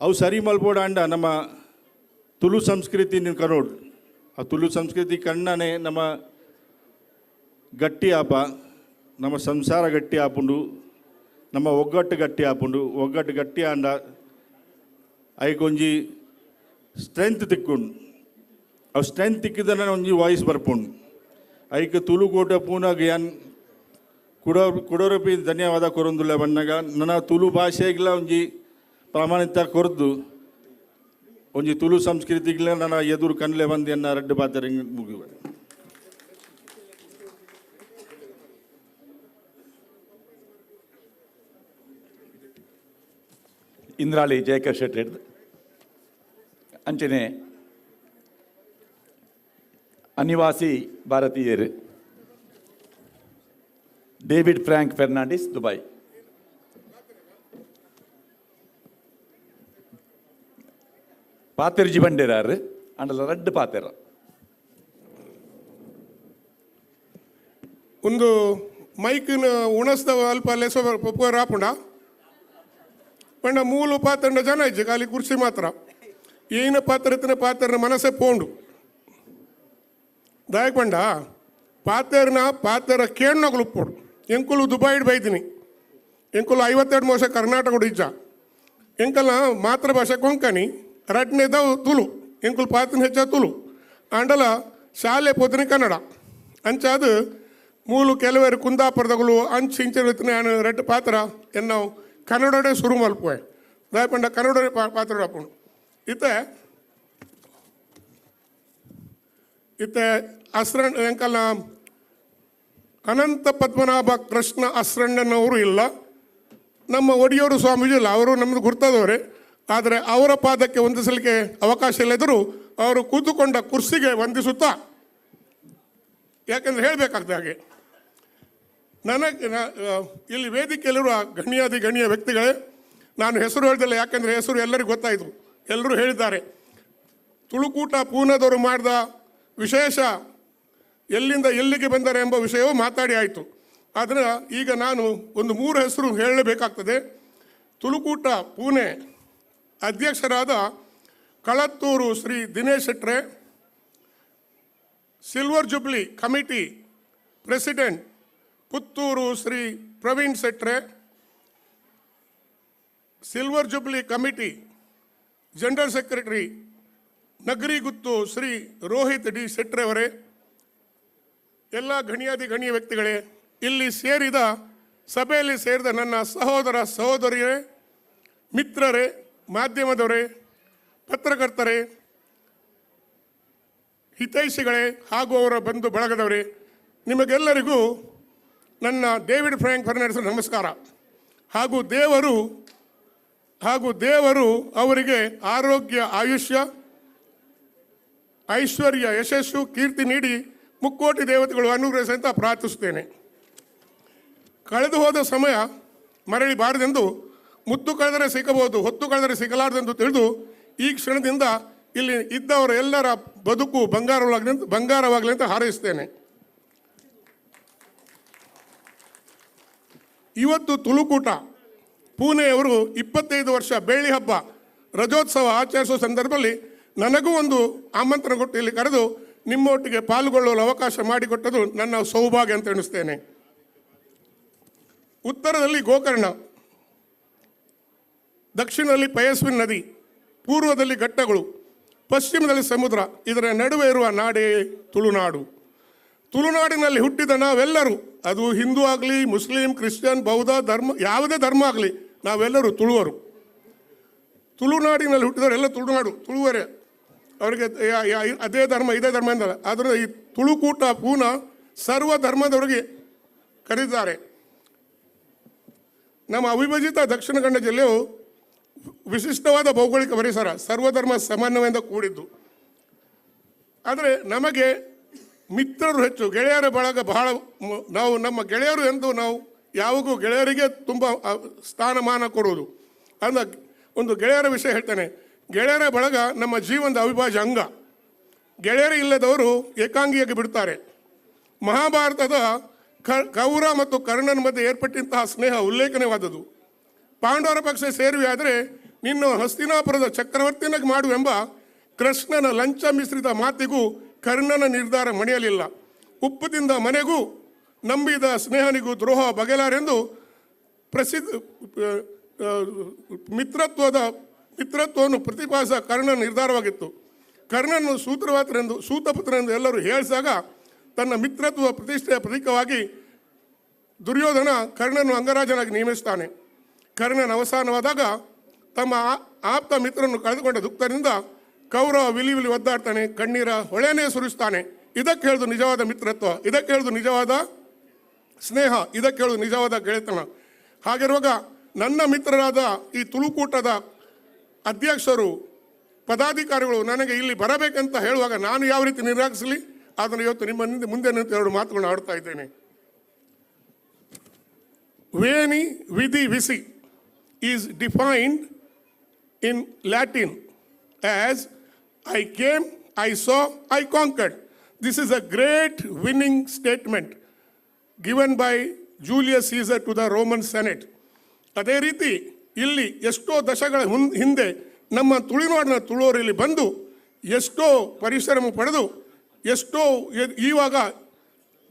[SPEAKER 5] ಅವು ಸರಿ ಮಲ್ಪೋಡ ಅಂಡ ನಮ್ಮ ತುಳು ಸಂಸ್ಕೃತಿ ಕನೋಡು. ಆ ತುಳು ಸಂಸ್ಕೃತಿ ಕಣ್ಣನೆ ನಮ್ಮ ಗಟ್ಟಿ ಆಪ, ನಮ್ಮ ಸಂಸಾರ ಗಟ್ಟಿ ಆಪುಂಡು, ನಮ್ಮ ಒಗ್ಗಟ್ಟು ಗಟ್ಟಿ ಆಪುಂಡು. ಒಗ್ಗಟ್ಟು ಗಟ್ಟಿ ಆಂಡ ಐಕೊಂಜಿ ಸ್ಟ್ರೆಂತ್ ತಿಕ್ಕೊಂಡು, ಅವು ಸ್ಟ್ರೆಂತ್ ತಿಕ್ಕಿದನ ಒಂಜಿ ವಾಯ್ಸ್ ಬರ್ಪುಂಡು. ಐಕ್ ತುಳುಕೋಟ ಪೂನಾಗ ಯಾನ್ ಕುಡೋರಪಿ ಧನ್ಯವಾದ ಕೊರೊಂದುಲ್ಲ ಬನ್ನಗ ನನ್ನ ತುಳು ಭಾಷೆಗ್ಲ ಒಂಜಿ ಪ್ರಾಮಾಣಿತ ಕೊರ್ದು ಒಂಜಿ ತುಳು ಸಂಸ್ಕೃತಿಗ್ಲ ನನ್ನ ಎದುರು ಕಣ್ಲೆ ಬಂದು ಎನ್ನ ರಡ್ಡು ಪಾತ್ರ ಮುಗಿಯುವ.
[SPEAKER 6] ಇಂದ್ರಾಳಿ ಜಯಕರ್ ಶೆಟ್ಟಿ ಅಂಚನೆ ಅನಿವಾಸಿ ಭಾರತೀಯರು ಡೇವಿಡ್ ಫ್ರಾಂಕ್ ಫೆರ್ನಾಂಡಿಸ್ ದುಬೈ. ಪಾತೆರ್ಜಿ ಬಂಡೇರಾರು ಅಂಡಲ ರಡ್ಡು ಪಾತೆರ.
[SPEAKER 22] ಒಂದು ಮೈಕ್ನ ಉಣಸ್ದ ಅಲ್ಪ ಲೆಸೋ ಆಪುಂಡ ಪಂಡ ಮೂಲು ಪಾತ್ರಂಡ ಜನ ಇಜ್ಜಿ ಖಾಲಿ ಕುರ್ಚಿ ಮಾತ್ರ. ಏನ ಪಾತ್ರ ಇತ್ತಿನ ಪಾತ್ರನ ಮನಸ್ಸೇ ಪೋಂಡು ದಾಯಕ್ ಪಂಡ ಪಾತೆರ್ನ ಪಾತೆರ ಕೇಣ್ಣಗಳು ಉಪ್ಪೋಡು. ಎಂಕುಲು ದುಬೈಡ್ ಬೈದಿನಿ, ಎಂಕುಲು 52 ವರ್ಷ ಕರ್ನಾಟಕ ಇಜ್ಜ. ಎಂಕಲ್ನ ಮಾತೃಭಾಷೆ ಕೊಂಕಣಿ, ರಡ್ನೇದವು ತುಳು, ಎಂಕುಲು ಪಾತ್ರನ ಹೆಚ್ಚ ತುಳು ಆಂಡಲ ಶಾಲೆ ಪೋತಿನಿ ಕನ್ನಡ. ಅಂಚಾದ ಮೂಲು ಕೆಲವರು ಕುಂದಾಪುರದಗಳು ಅಂಚು ಇಂಚಿನ ನಾನು ರಡ್ಡು ಪಾತ್ರ ಎನ್ನವು ಕನ್ನಡಡೆ ಶುರು ಮಲ್ಪುವೆ ದಾಯಪಂಡ ಕನ್ನಡಡೆ ಪಾತ್ರ ಆಪುಂಡು. ಇತ್ತೆ ಇತ್ತೆ ಅಸ್ರಣ್ಣ ಎಂಕಲ್ನ ಅನಂತ ಪದ್ಮನಾಭ ಕೃಷ್ಣ ಅಸ್ರಣ್ಣನವರು ಇಲ್ಲ, ನಮ್ಮ ಒಡಿಯೂರು ಸ್ವಾಮೀಜಿ ಇಲ್ಲ, ಅವರು ನಮ್ಮದು ಗುರ್ತದವರೇ. ಆದರೆ ಅವರ ಪಾದಕ್ಕೆ ವಂದಿಸಲಿಕ್ಕೆ ಅವಕಾಶ ಇಲ್ಲದಿದ್ದರೂ ಅವರು ಕೂತುಕೊಂಡ ಕುರ್ಸಿಗೆ ವಂದಿಸುತ್ತಾ, ಯಾಕೆಂದರೆ ಹೇಳಬೇಕಾಗ್ತದೆ ಹಾಗೆ. ನನಗೆ ಇಲ್ಲಿ ವೇದಿಕೆಯಲ್ಲಿರುವ ಗಣ್ಯಾದಿ ಗಣ್ಯ ವ್ಯಕ್ತಿಗಳೇ, ನಾನು ಹೆಸರು ಹೇಳ್ದಿಲ್ಲ ಯಾಕೆಂದರೆ ಹೆಸರು ಎಲ್ಲರಿಗೂ ಗೊತ್ತಾಯಿತು, ಎಲ್ಲರೂ ಹೇಳಿದ್ದಾರೆ. ತುಳುಕೂಟ ಪೂನಾದವರು ಮಾಡಿದ ವಿಶೇಷ ಎಲ್ಲಿಂದ ಎಲ್ಲಿಗೆ ಬಂದರೆ ಎಂಬ ವಿಷಯವು ಮಾತಾಡಿ ಆಯಿತು. ಆದರೆ ಈಗ ನಾನು ಒಂದು 3 ಹೆಸರು ಹೇಳಲೇಬೇಕಾಗ್ತದೆ. ತುಳುಕೂಟ ಪೂನೆ ಅಧ್ಯಕ್ಷರಾದ Kalattur Shri Dinesh Shettre, silver jubilee committee president Puttur Shri Praveen Shettre, silver jubilee committee general secretary Nagarigutthu Shri Rohit D ಶೆಟ್ರವರೇ, ಎಲ್ಲ ಗಣ್ಯಾತಿ ಗಣ್ಯ ವ್ಯಕ್ತಿಗಳೇ, ಇಲ್ಲಿ ಸೇರಿದ ಸಭೆಯಲ್ಲಿ ಸೇರಿದ ನನ್ನ ಸಹೋದರ ಸಹೋದರಿಯರೇ, ಮಿತ್ರರೇ, ಮಾಧ್ಯಮದವರೇ, ಪತ್ರಕರ್ತರೇ, ಹಿತೈಷಿಗಳೇ ಹಾಗೂ ಅವರ ಬಂಧು ಬಳಗದವರೇ, ನಿಮಗೆಲ್ಲರಿಗೂ ನನ್ನ ಡೇವಿಡ್ ಫ್ರ್ಯಾಂಕ್ ಫರ್ನಾಂಡಿಸ್ ನಮಸ್ಕಾರ. ಹಾಗೂ ದೇವರು ಅವರಿಗೆ ಆರೋಗ್ಯ, ಆಯುಷ್ಯ, ಐಶ್ವರ್ಯ, ಯಶಸ್ಸು, ಕೀರ್ತಿ ನೀಡಿ ಮುಕ್ಕೋಟಿ ದೇವತೆಗಳು ಅನುಗ್ರಹಿಸಿ ಅಂತ ಪ್ರಾರ್ಥಿಸುತ್ತೇನೆ. ಕಳೆದು ಹೋದ ಸಮಯ ಮರಳಿ ಬಾರದೆಂದು, ಮುತ್ತು ಕಳೆದರೆ ಸಿಕ್ಕಬಹುದು, ಹೊತ್ತು ಕಳೆದರೆ ಸಿಗಲಾರದೆಂದು ತಿಳಿದು ಈ ಕ್ಷಣದಿಂದ ಇಲ್ಲಿ ಇದ್ದವರ ಎಲ್ಲರ ಬದುಕು ಬಂಗಾರವಾಗಲಿ ಅಂತ ಹಾರೈಸುತ್ತೇನೆ. ಇವತ್ತು ತುಳುಕೂಟ ಪುಣೆಯವರು 25 ವರ್ಷ ಬೆಳ್ಳಿ ಹಬ್ಬ ರಜೋತ್ಸವ ಆಚರಿಸುವ ಸಂದರ್ಭದಲ್ಲಿ ನನಗೂ ಒಂದು ಆಮಂತ್ರಣ ಕೊಟ್ಟು ಇಲ್ಲಿ ಕರೆದು ನಿಮ್ಮೊಟ್ಟಿಗೆ ಪಾಲ್ಗೊಳ್ಳಲು ಅವಕಾಶ ಮಾಡಿಕೊಟ್ಟದ್ದು ನನ್ನ ಸೌಭಾಗ್ಯ ಅಂತ ಎಣಿಸ್ತೇನೆ. ಉತ್ತರದಲ್ಲಿ ಗೋಕರ್ಣ, ದಕ್ಷಿಣದಲ್ಲಿ ಪಯಸ್ವಿನ್ ನದಿ, ಪೂರ್ವದಲ್ಲಿ ಘಟ್ಟಗಳು, ಪಶ್ಚಿಮದಲ್ಲಿ ಸಮುದ್ರ, ಇದರ ನಡುವೆ ಇರುವ ನಾಡೇ ತುಳುನಾಡು. ತುಳುನಾಡಿನಲ್ಲಿ ಹುಟ್ಟಿದ ನಾವೆಲ್ಲರೂ, ಅದು ಹಿಂದೂ ಆಗಲಿ, ಮುಸ್ಲಿಂ, ಕ್ರಿಶ್ಚಿಯನ್, ಬೌದ್ಧ ಧರ್ಮ, ಯಾವುದೇ ಧರ್ಮ ಆಗಲಿ, ನಾವೆಲ್ಲರೂ ತುಳುವರು. ತುಳುನಾಡಿನಲ್ಲಿ ಹುಟ್ಟಿದವರೆಲ್ಲ ತುಳುನಾಡು ತುಳುವರೇ. ಅವರಿಗೆ ಅದೇ ಧರ್ಮ ಇದೇ ಧರ್ಮ ಎಂದಲ್ಲ. ಆದರೆ ಈ ತುಳುಕೂಟ ಪೂನಾ ಸರ್ವ ಧರ್ಮದವರಿಗೆ ಕರೀತಾರೆ. ನಮ್ಮ ಅವಿಭಜಿತ ದಕ್ಷಿಣ ಕನ್ನಡ ಜಿಲ್ಲೆಯು ವಿಶಿಷ್ಟವಾದ ಭೌಗೋಳಿಕ ಪರಿಸರ, ಸರ್ವಧರ್ಮ ಸಮನ್ವಯದಿಂದ ಕೂಡಿದ್ದು. ಆದರೆ ನಮಗೆ ಮಿತ್ರರು ಹೆಚ್ಚು, ಗೆಳೆಯರ ಬಳಗ ಬಹಳ. ನಾವು ನಮ್ಮ ಗೆಳೆಯರು ಎಂದು ನಾವು ಯಾವಾಗೂ ಗೆಳೆಯರಿಗೆ ತುಂಬ ಸ್ಥಾನಮಾನ ಕೊಡುವುದು. ಅಂದ್ರೆ ಒಂದು ಗೆಳೆಯರ ವಿಷಯ ಹೇಳ್ತೇನೆ. ಗೆಳೆಯರ ಬಳಗ ನಮ್ಮ ಜೀವನದ ಅವಿಭಾಜ್ಯ ಅಂಗ. ಗೆಳೆಯರು ಇಲ್ಲದವರು ಏಕಾಂಗಿಯಾಗಿ ಬಿಡ್ತಾರೆ. ಮಹಾಭಾರತದ ಕೌರ ಮತ್ತು ಕರ್ಣನ ಮಧ್ಯೆ ಏರ್ಪಟ್ಟಿಂತಹ ಸ್ನೇಹ ಉಲ್ಲೇಖನೀಯವಾದುದು. ಪಾಂಡವರ ಪಕ್ಷ ಸೇರುವೆಯಾದರೆ ನಿನ್ನ ಹಸ್ತಿನಾಪುರದ ಚಕ್ರವರ್ತಿನಾಗಿ ಮಾಡುವೆಂಬ ಕೃಷ್ಣನ ಲಂಚ ಮಿಶ್ರಿತ ಮಾತಿಗೂ ಕರ್ಣನ ನಿರ್ಧಾರ ಮಣಿಯಲಿಲ್ಲ. ಉಪ್ಪುದಿಂದ ಮನೆಗೂ ನಂಬಿದ ಸ್ನೇಹನಿಗೂ ದ್ರೋಹ ಬಗೆಲಾರೆಂದು ಪ್ರಸಿದ್ಧ ಮಿತ್ರತ್ವವನ್ನು ಪ್ರತಿಪಾದಿಸಿದ ಕರ್ಣನ ನಿರ್ಧಾರವಾಗಿತ್ತು. ಕರ್ಣನನ್ನು ಸೂತಪುತ್ರನೆಂದು ಎಲ್ಲರೂ ಹೇಳಿದಾಗ ತನ್ನ ಮಿತ್ರತ್ವ ಪ್ರತಿಷ್ಠೆಯ ಪ್ರತೀಕವಾಗಿ ದುರ್ಯೋಧನ ಕರ್ಣನು ಅಂಗರಾಜನಾಗಿ ನೇಮಿಸ್ತಾನೆ. ಕರ್ಣನ ಅವಸಾನವಾದಾಗ ತಮ್ಮ ಆಪ್ತ ಮಿತ್ರನನ್ನು ಕಳೆದುಕೊಂಡ ದುಃಖದಿಂದ ಕೌರವ ವಿಲಿ ವಿಲಿ ಒದ್ದಾಡ್ತಾನೆ, ಕಣ್ಣೀರ ಹೊಳೆನೇ ಸುರಿಸ್ತಾನೆ. ಇದಕ್ಕೆ ಹೇಳುದು ನಿಜವಾದ ಮಿತ್ರತ್ವ, ಇದಕ್ಕೆ ಹೇಳುದು ನಿಜವಾದ ಸ್ನೇಹ, ಇದಕ್ಕೆ ಹೇಳುದು ನಿಜವಾದ ಗೆಳೆತನ. ಹಾಗಿರುವಾಗ ನನ್ನ ಮಿತ್ರರಾದ ಈ ತುಳುಕೂಟದ ಅಧ್ಯಕ್ಷರು, ಪದಾಧಿಕಾರಿಗಳು ನನಗೆ ಇಲ್ಲಿ ಬರಬೇಕಂತ ಹೇಳುವಾಗ ನಾನು ಯಾವ ರೀತಿ ನಿರಾಕರಿಸಲಿ? ಆದರೆ ಇವತ್ತು ನಿಮ್ಮ ಮುಂದೆ ನಿಂತು ಎರಡು ಮಾತುಗಳನ್ನು ಆಡ್ತಾ ಇದ್ದೇನೆ. Veni vidi vici is defined in Latin as I came, I saw, I conquered. This is a great winning statement given by Julius Caesar to the Roman Senate. ಅದೇ ರೀತಿ ಇಲ್ಲಿ ಎಷ್ಟೋ ದಶಕಗಳ ಹಿಂದೆ ನಮ್ಮ ತುಳುನಾಡಿನ ತುಳುವರು ಇಲ್ಲಿ ಬಂದು ಎಷ್ಟೋ ಪರಿಶ್ರಮ ಪಡೆದು ಎಷ್ಟೋ ಇವಾಗ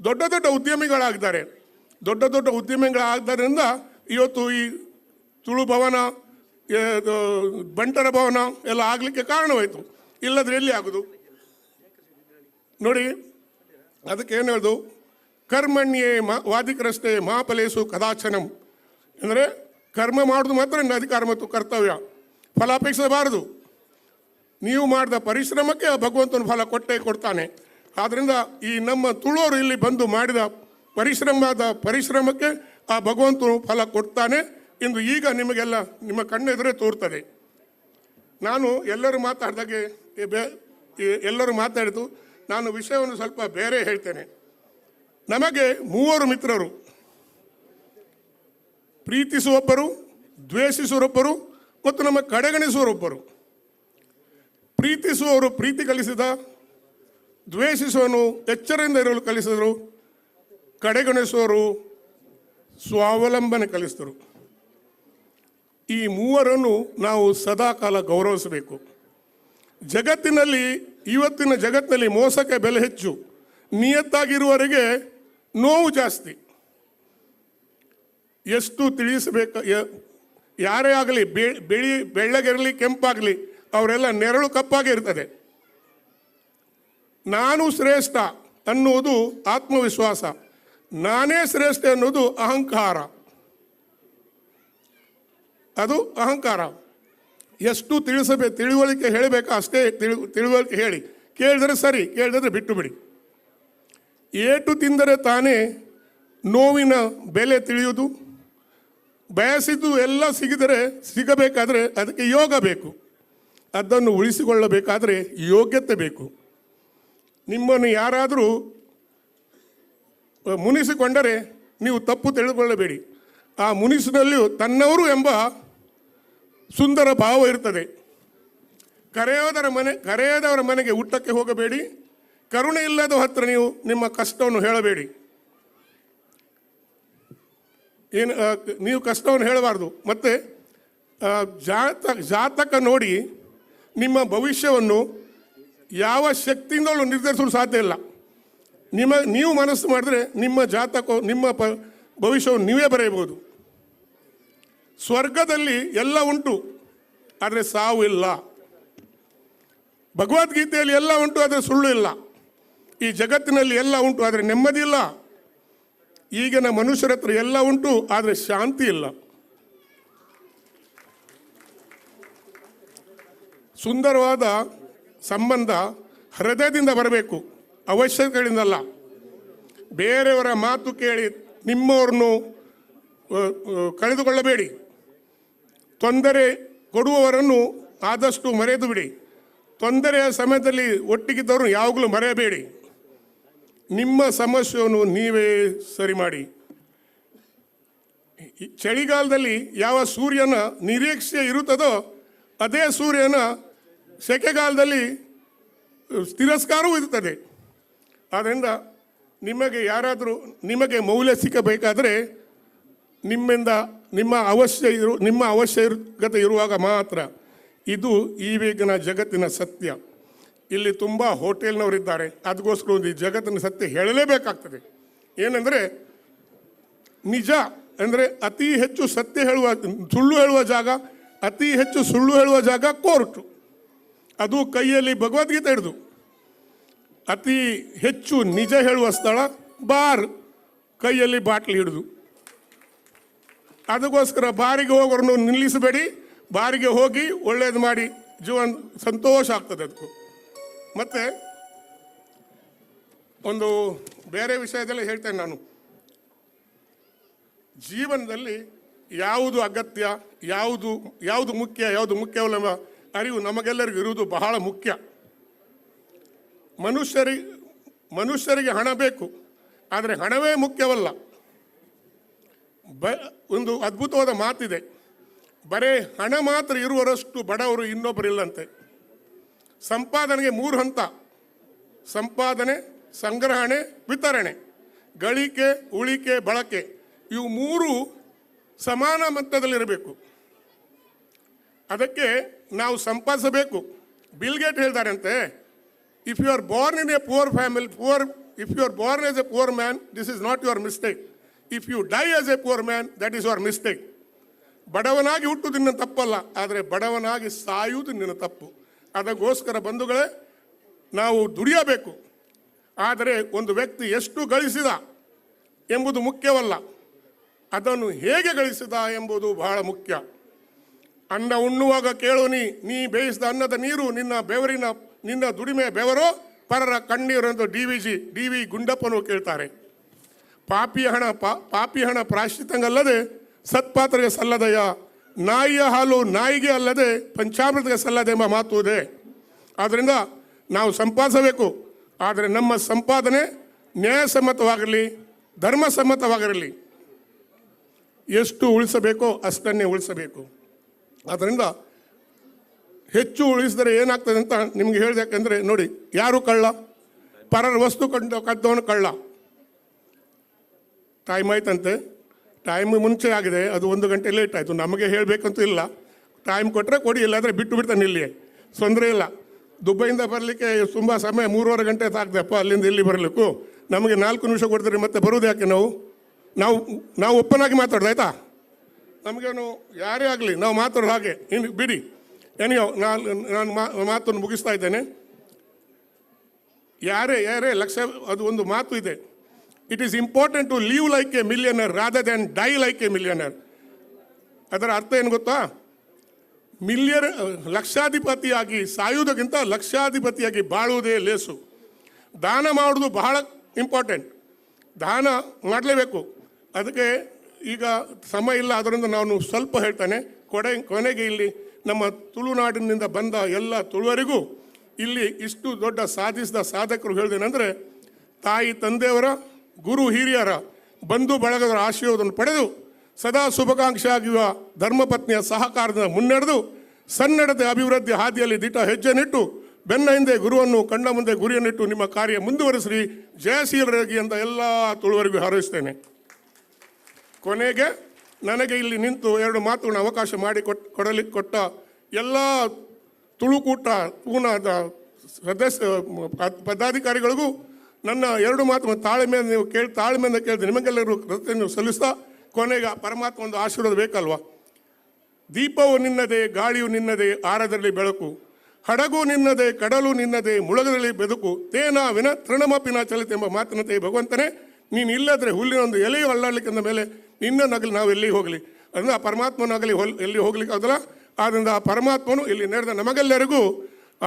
[SPEAKER 22] ದೊಡ್ಡ ದೊಡ್ಡ ಉದ್ಯಮಿಗಳಾಗಿದ್ದಾರೆ. ದೊಡ್ಡ ದೊಡ್ಡ ಉದ್ಯಮಿಗಳಾದ್ದರಿಂದ ಇವತ್ತು ಈ ತುಳು ಭವನ, ಬಂಟರ ಭವನ ಎಲ್ಲ ಆಗಲಿಕ್ಕೆ ಕಾರಣವಾಯಿತು. ಇಲ್ಲದ್ರೆ ಎಲ್ಲಿ ಆಗುದು ನೋಡಿ. ಅದಕ್ಕೆ ಏನು ಹೇಳೋದು, ಕರ್ಮಣ್ಯೇ ವಾದಿಕರಷ್ಟೇ ಮಹಾಫಲೇಸು ಕದಾಚನಂ ಅಂದರೆ ಕರ್ಮ ಮಾಡೋದು ಮಾತ್ರ ನಿನ್ನ ಅಧಿಕಾರ ಮತ್ತು ಕರ್ತವ್ಯ, ಫಲಾಪೇಕ್ಷಿಸಬಾರದು. ನೀವು ಮಾಡಿದ ಪರಿಶ್ರಮಕ್ಕೆ ಆ ಭಗವಂತನ ಫಲ ಕೊಟ್ಟೇ ಕೊಡ್ತಾನೆ. ಆದ್ದರಿಂದ ಈ ನಮ್ಮ ತುಳುವರು ಇಲ್ಲಿ ಬಂದು ಮಾಡಿದ ಪರಿಶ್ರಮಕ್ಕೆ ಆ ಭಗವಂತನು ಫಲ ಕೊಡ್ತಾನೆ ಎಂದು ಈಗ ನಿಮಗೆಲ್ಲ ನಿಮ್ಮ ಕಣ್ಣೆದುರೇ ತೋರ್ತದೆ. ನಾನು ಎಲ್ಲರೂ ಮಾತಾಡಿದಾಗೆ ಎಲ್ಲರೂ ಮಾತಾಡಿತು, ನಾನು ವಿಷಯವನ್ನು ಸ್ವಲ್ಪ ಬೇರೆ ಹೇಳ್ತೇನೆ. ನಮಗೆ ಮೂವರು ಮಿತ್ರರು, ಪ್ರೀತಿಸುವೊಬ್ಬರು, ದ್ವೇಷಿಸುವರೊಬ್ಬರು ಮತ್ತು ನಮ್ಮ ಕಡೆಗಣಿಸುವರೊಬ್ಬರು. ಪ್ರೀತಿಸುವವರು ಪ್ರೀತಿ ಕಲಿಸಿದ, ದ್ವೇಷಿಸುವನು ಎಚ್ಚರದಿಂದ ಇರಲು ಕಲಿಸಿದರು, ಕಡೆಗಣಿಸುವವರು ಸ್ವಾವಲಂಬನೆ ಕಲಿಸಿದರು. ಈ ಮೂವರನ್ನು ನಾವು ಸದಾಕಾಲ ಗೌರವಿಸಬೇಕು. ಜಗತ್ತಿನಲ್ಲಿ, ಇವತ್ತಿನ ಜಗತ್ತಿನಲ್ಲಿ ಮೋಸಕ್ಕೆ ಬೆಲೆ ಹೆಚ್ಚು, ನಿಯತ್ತಾಗಿರುವವರಿಗೆ ನೋವು ಜಾಸ್ತಿ. ಎಷ್ಟು ತಿಳಿಸಬೇಕು, ಯಾರೇ ಆಗಲಿ, ಬಿಳಿ ಬೆಳ್ಳಗಿರಲಿ ಕೆಂಪಾಗಲಿ, ಅವರೆಲ್ಲ ನೆರಳು ಕಪ್ಪಾಗಿ ಇರ್ತದೆ. ನಾನು ಶ್ರೇಷ್ಠ ಅನ್ನುವುದು ಆತ್ಮವಿಶ್ವಾಸ, ನಾನೇ ಶ್ರೇಷ್ಠ ಅನ್ನೋದು ಅಹಂಕಾರ. ಅದು ಅಹಂಕಾರ. ಎಷ್ಟು ತಿಳುವಳಿಕೆ ಹೇಳಬೇಕು ಅಷ್ಟೇ ತಿಳುವಳಿಕೆ ಹೇಳಿ. ಕೇಳಿದರೆ ಸರಿ, ಕೇಳಿದ್ರೆ ಬಿಟ್ಟು ಬಿಡಿ. ಏಟು ತಿಂದರೆ ತಾನೇ ನೋವಿನ ಬೆಲೆ ತಿಳಿಯುವುದು. ಬಯಸಿದ್ದು ಎಲ್ಲ ಸಿಗಬೇಕಾದರೆ ಅದಕ್ಕೆ ಯೋಗ ಬೇಕು. ಅದನ್ನು ಉಳಿಸಿಕೊಳ್ಳಬೇಕಾದರೆ ಯೋಗ್ಯತೆ ಬೇಕು. ನಿಮ್ಮನ್ನು ಯಾರಾದರೂ ಮುನಿಸಿಕೊಂಡರೆ ನೀವು ತಪ್ಪು ತಿಳಿದುಕೊಳ್ಳಬೇಡಿ. ಆ ಮುನಿಸಿನಲ್ಲಿಯೂ ತನ್ನವರು ಎಂಬ ಸುಂದರ ಭಾವ ಇರ್ತದೆ. ಕರೆಯದವರ ಮನೆಗೆ ಊಟಕ್ಕೆ ಹೋಗಬೇಡಿ. ಕರುಣೆ ಇಲ್ಲದ ಹತ್ರ ನೀವು ನಿಮ್ಮ ಕಷ್ಟವನ್ನು ಹೇಳಬೇಡಿ. ಏನು ನೀವು ಕಷ್ಟವನ್ನು ಹೇಳಬಾರ್ದು. ಮತ್ತು ಜಾತಕ ನೋಡಿ ನಿಮ್ಮ ಭವಿಷ್ಯವನ್ನು ಯಾವ ಶಕ್ತಿಯಿಂದಲೂ ನಿರ್ಧರಿಸಲು ಸಾಧ್ಯ ಇಲ್ಲ. ನೀವು ಮನಸ್ಸು ಮಾಡಿದ್ರೆ ನಿಮ್ಮ ಜಾತಕ, ನಿಮ್ಮ ಭವಿಷ್ಯವನ್ನು ನೀವೇ ಬರೆಯಬಹುದು. ಸ್ವರ್ಗದಲ್ಲಿ ಎಲ್ಲ ಉಂಟು, ಆದರೆ ಸಾವು ಇಲ್ಲ. ಭಗವದ್ಗೀತೆಯಲ್ಲಿ ಎಲ್ಲ ಉಂಟು, ಆದರೆ ಸುಳ್ಳು ಇಲ್ಲ. ಈ ಜಗತ್ತಿನಲ್ಲಿ ಎಲ್ಲ ಉಂಟು, ಆದರೆ ನೆಮ್ಮದಿ ಇಲ್ಲ. ಈಗಿನ ಮನುಷ್ಯರ ಹತ್ರ ಎಲ್ಲ ಉಂಟು, ಆದರೆ ಶಾಂತಿ ಇಲ್ಲ. ಸುಂದರವಾದ ಸಂಬಂಧ ಹೃದಯದಿಂದ ಬರಬೇಕು, ಅವಶ್ಯಕತೆಗಳಿಂದಲ್ಲ. ಬೇರೆಯವರ ಮಾತು ಕೇಳಿ ನಿಮ್ಮವ್ರನ್ನು ಕಳೆದುಕೊಳ್ಳಬೇಡಿ. ತೊಂದರೆ ಕೊಡುವವರನ್ನು ಆದಷ್ಟು ಮರೆತು ಬಿಡಿ. ತೊಂದರೆಯ ಸಮಯದಲ್ಲಿ ಒಟ್ಟಿಗಿದ್ದವರು ಯಾವಾಗಲೂ ಮರೆಯಬೇಡಿ. ನಿಮ್ಮ ಸಮಸ್ಯೆಯನ್ನು ನೀವೇ ಸರಿ ಮಾಡಿ. ಚಳಿಗಾಲದಲ್ಲಿ ಯಾವ ಸೂರ್ಯನ ನಿರೀಕ್ಷೆ ಇರುತ್ತದೋ ಅದೇ ಸೂರ್ಯನ ಸೆಕೆಗಾಲದಲ್ಲಿ ತಿರಸ್ಕಾರವೂ ಇರುತ್ತದೆ. ಆದ್ದರಿಂದ ನಿಮಗೆ ಯಾರಾದರೂ ನಿಮಗೆ ಮೌಲ್ಯ ಸಿಕ್ಕಬೇಕಾದರೆ ನಿಮ್ಮಿಂದ ನಿಮ್ಮ ಅವಶ್ಯಕತೆ ಇರುವಾಗ ಮಾತ್ರ. ಇದು ಈಗಿನ ಜಗತ್ತಿನ ಸತ್ಯ. ಇಲ್ಲಿ ತುಂಬ ಹೋಟೆಲ್ನವರಿದ್ದಾರೆ, ಅದಕ್ಕೋಸ್ಕರ ಒಂದು ಈ ಜಗತ್ತಿನ ಸತ್ಯ ಹೇಳಲೇಬೇಕಾಗ್ತದೆ. ಏನಂದರೆ, ನಿಜ ಅಂದರೆ ಅತಿ ಹೆಚ್ಚು ಸತ್ಯ ಹೇಳುವ, ಸುಳ್ಳು ಹೇಳುವ ಜಾಗ, ಅತಿ ಹೆಚ್ಚು ಸುಳ್ಳು ಹೇಳುವ ಜಾಗ ಕೋರ್ಟು. ಅದು ಕೈಯಲ್ಲಿ ಭಗವದ್ಗೀತೆ ಹಿಡಿದು. ಅತಿ ಹೆಚ್ಚು ನಿಜ ಹೇಳುವ ಸ್ಥಳ ಬಾರ್, ಕೈಯಲ್ಲಿ ಬಾಟ್ಲಿ ಹಿಡಿದು. ಅದಕ್ಕೋಸ್ಕರ ಬಾರಿಗೆ ಹೋಗೋರನ್ನು ನಿಲ್ಲಿಸಬೇಡಿ. ಬಾರಿಗೆ ಹೋಗಿ ಒಳ್ಳೇದು ಮಾಡಿ, ಜೀವನ ಸಂತೋಷ ಆಗ್ತದೆ ಅದಕ್ಕೂ. ಮತ್ತು ಒಂದು ಬೇರೆ ವಿಷಯದಲ್ಲಿ ಹೇಳ್ತೇನೆ ನಾನು. ಜೀವನದಲ್ಲಿ ಯಾವುದು ಅಗತ್ಯ, ಯಾವುದು ಮುಖ್ಯ, ಯಾವುದು ಮುಖ್ಯವಲ್ಲ ಎಂಬ ಅರಿವು ನಮಗೆಲ್ಲರಿಗೂ ಇರುವುದು ಬಹಳ ಮುಖ್ಯ. ಮನುಷ್ಯರಿಗೆ ಹಣ ಬೇಕು, ಆದರೆ ಹಣವೇ ಮುಖ್ಯವಲ್ಲ. ಒಂದು ಅದ್ಭುತವಾದ ಮಾತಿದೆ, ಬರೇ ಹಣ ಮಾತ್ರ ಇರುವರಷ್ಟು ಬಡವರು ಇನ್ನೊಬ್ಬರಿಲ್ಲಂತೆ. ಸಂಪಾದನೆಗೆ 3 ಹಂತ: ಸಂಪಾದನೆ, ಸಂಗ್ರಹಣೆ, ವಿತರಣೆ. ಗಳಿಕೆ, ಉಳಿಕೆ, ಬಳಕೆ, ಇವು 3 ಸಮಾನ ಮಟ್ಟದಲ್ಲಿರಬೇಕು. ಅದಕ್ಕೆ ನಾವು ಸಂಪಾದಿಸಬೇಕು. ಬಿಲ್ ಗೇಟ್ ಹೇಳ್ತಾರಂತೆ, if you are born in a poor family, if you are born as a poor man, this is not your mistake. If you die as a poor man, that is your mistake. ಬಡವನಾಗಿ ಹುಟ್ಟುವುದು ನಿನ್ನ ತಪ್ಪಲ್ಲ, ಆದರೆ ಬಡವನಾಗಿ ಸಾಯುವುದು ನಿನ್ನ ತಪ್ಪು. ಅದಕ್ಕೋಸ್ಕರ ಬಂಧುಗಳೇ, ನಾವು ದುಡಿಯಬೇಕು. ಆದರೆ ಒಂದು ವ್ಯಕ್ತಿ ಎಷ್ಟು ಗಳಿಸಿದ ಎಂಬುದು ಮುಖ್ಯವಲ್ಲ, ಅದನ್ನು ಹೇಗೆ ಗಳಿಸಿದ ಎಂಬುದು ಬಹಳ ಮುಖ್ಯ. ಅನ್ನ ಉಣ್ಣುವಾಗ ಕೇಳು, ನೀ ಬೇಯಿಸಿದ ಅನ್ನದ ನೀರು ನಿನ್ನ ಬೆವರಿನ, ನಿನ್ನ ದುಡಿಮೆಯ ಬೆವರೋ ಪರರ ಕಣ್ಣೀರು ಎಂದು ಡಿ ವಿ ಗುಂಡಪ್ಪನು ಕೇಳ್ತಾರೆ. ಪಾಪಿ ಹಣ ಪ್ರಾಶ್ಚಿತ್ತಂಗಲ್ಲದೆ ಸತ್ಪಾತ್ರೆಗೆ ಸಲ್ಲದೆಯ, ನಾಯಿಯ ಹಾಲು ನಾಯಿಗೆ ಅಲ್ಲದೆ ಪಂಚಾಮೃತಕ್ಕೆ ಸಲ್ಲದೆ ಎಂಬ ಮಾತು ಇದೆ. ಆದ್ದರಿಂದ ನಾವು ಸಂಪಾದಿಸಬೇಕು, ಆದರೆ ನಮ್ಮ ಸಂಪಾದನೆ ನ್ಯಾಯಸಮ್ಮತವಾಗಿರಲಿ, ಧರ್ಮಸಮ್ಮತವಾಗಿರಲಿ. ಎಷ್ಟು ಉಳಿಸಬೇಕೋ ಅಷ್ಟನ್ನೇ ಉಳಿಸಬೇಕು. ಆದ್ದರಿಂದ ಹೆಚ್ಚು ಉಳಿಸಿದರೆ ಏನಾಗ್ತದೆ ಅಂತ ನಿಮ್ಗೆ ಹೇಳಿದೆ. ಯಾಕೆಂದರೆ ನೋಡಿ, ಯಾರು ಕಳ್ಳ? ಪರರ ವಸ್ತು ಕದ್ದವನು ಕಳ್ಳ. ಟೈಮ್ ಆಯ್ತಂತೆ, ಟೈಮ್ ಮುಂಚೆ ಆಗಿದೆ, ಅದು 1 ಗಂಟೆ ಲೇಟ್ ಆಯಿತು. ನಮಗೆ ಹೇಳಬೇಕಂತೂ ಇಲ್ಲ, ಟೈಮ್ ಕೊಟ್ಟರೆ ಕೊಡಿ, ಇಲ್ಲಾಂದರೆ ಬಿಟ್ಟು ಬಿಡ್ತಾನೆ, ಇಲ್ಲಿಯೇ ತೊಂದರೆ ಇಲ್ಲ. ದುಬೈಯಿಂದ ಬರಲಿಕ್ಕೆ ತುಂಬ ಸಮಯ, 3.25 ಗಂಟೆ ಆಗ್ತದಪ್ಪ ಅಲ್ಲಿಂದ ಇಲ್ಲಿ ಬರಲಿಕ್ಕೂ. ನಮಗೆ 4 ನಿಮಿಷ ಕೊಡ್ತಾರೆ, ಮತ್ತೆ ಬರೋದು ಯಾಕೆ? ನಾವು ನಾವು ನಾವು ಒಪ್ಪನಾಗಿ ಮಾತಾಡೋದು ಆಯಿತಾ? ನಮಗೇನು ಯಾರೇ ಆಗಲಿ ನಾವು ಮಾತಾಡೋದು ಹಾಗೆ. ಇನ್ನು ಬಿಡಿ, ಎನಿಯೋ ನಾನು ಮಾತನ್ನು ಮುಗಿಸ್ತಾ ಇದ್ದೇನೆ. ಯಾರೇ ಯಾರೇ ಲಕ್ಷ, ಅದು ಒಂದು ಮಾತು ಇದೆ, it is important to live like a millionaire rather than die like a millionaire. ಅದರ ಅರ್ಥ ಏನು ಗೊತ್ತಾ? ಮಿಲಿಯರ್ ಲಕ್ಷಾಧಿಪತಿಯಾಗಿ ಸಾಯುವುದಕ್ಕಿಂತ ಲಕ್ಷಾಧಿಪತಿಯಾಗಿ ಬಾಳುವುದೇ ಲೇಸು. ದಾನ ಮಾಡೋದು ಬಹಳ ಇಂಪಾರ್ಟೆಂಟ್, ದಾನ ಮಾಡಲೇಬೇಕು. ಅದಕ್ಕೆ ಈಗ ಸಮಯ ಇಲ್ಲ, ಅದರಿಂದ ನಾನು ಸ್ವಲ್ಪ ಹೇಳ್ತೇನೆ. ಕೊನೆಗೆ ಇಲ್ಲಿ ನಮ್ಮ ತುಳುನಾಡಿನಿಂದ ಬಂದ ಎಲ್ಲ ತುಳುವರಿಗೂ ಇಲ್ಲಿ ಇಷ್ಟು ದೊಡ್ಡ ಸಾಧಿಸಿದ ಸಾಧಕರು ಹೇಳ್ದೇನೆಂದರೆ, ತಾಯಿ ತಂದೆಯವರ, ಗುರು ಹಿರಿಯರ, ಬಂಧು ಬಳಗದವರ ಆಶೀರ್ವಾದವನ್ನು ಪಡೆದು ಸದಾ ಶುಭಾಕಾಂಕ್ಷಿಯಾಗಿರುವ ಧರ್ಮಪತ್ನಿಯ ಸಹಕಾರದಿಂದ ಮುನ್ನಡೆದು ಸನ್ನಡತೆ ಅಭಿವೃದ್ಧಿ ಹಾದಿಯಲ್ಲಿ ದಿಟ್ಟ ಹೆಜ್ಜೆ ನಿಟ್ಟು ಬೆನ್ನ ಹಿಂದೆ ಗುರುವನ್ನು, ಕಣ್ಣ ಮುಂದೆ ಗುರಿಯನ್ನಿಟ್ಟು ನಿಮ್ಮ ಕಾರ್ಯ ಮುಂದುವರಿಸಿರಿ, ಜಯಶೀಲರಾಗಿ ಅಂತ ಎಲ್ಲ ತುಳುವರಿಗೂ ಹಾರೈಸ್ತೇನೆ. ಕೊನೆಗೆ ನನಗೆ ಇಲ್ಲಿ ನಿಂತು ಎರಡು ಮಾತುಗಳನ್ನು ಅವಕಾಶ ಮಾಡಿ ಕೊಟ್ಟ ಎಲ್ಲ ತುಳುಕೂಟ ಪೂನಾದ ಸದಸ್ಯ ಪದಾಧಿಕಾರಿಗಳಿಗೂ ನನ್ನ ಎರಡು ಮಾತು ತಾಳ್ಮೆಯಿಂದ ನೀವು ಕೇಳಿ, ತಾಳ್ಮೆಯಿಂದ ಕೇಳಿದ್ರೆ ನಿಮಗೆಲ್ಲರೂ ಕೃತಜ್ಞತೆ ಸಲ್ಲಿಸ್ತಾ, ಕೊನೆಗೆ ಪರಮಾತ್ಮ ಒಂದು ಆಶೀರ್ವಾದ ಬೇಕಲ್ವ. ದೀಪವು ನಿನ್ನದೇ, ಗಾಳಿಯು ನಿನ್ನದೇ, ಆರದಲ್ಲಿ ಬೆಳಕು, ಹಡಗು ನಿನ್ನದೇ, ಕಡಲು ನಿನ್ನದೇ, ಮುಳುಗದಲ್ಲಿ ಬದುಕು, ತೇನಾವಿನ ತೃಣಮಪಿನ ಚಲಿತ ಎಂಬ ಮಾತಿನಂತೆ ಭಗವಂತನೇ, ನೀನು ಇಲ್ಲದ್ರೆ ಹುಲ್ಲಿನೊಂದು ಎಲೆಯು ಅಲ್ಲಾಡಲಿಕ್ಕಿಂದ ಮೇಲೆ ನಿನ್ನನ್ನಾಗಲಿ ನಾವು ಎಲ್ಲಿ ಹೋಗಲಿ, ಅದರಿಂದ ಆ ಪರಮಾತ್ಮನಾಗಲಿ ಎಲ್ಲಿ ಹೋಗ್ಲಿಕ್ಕೆ ಆಗೋದಿಲ್ಲ. ಆದ್ದರಿಂದ ಆ ಪರಮಾತ್ಮನು ಇಲ್ಲಿ ನಡೆದ ನಮಗೆಲ್ಲರಿಗೂ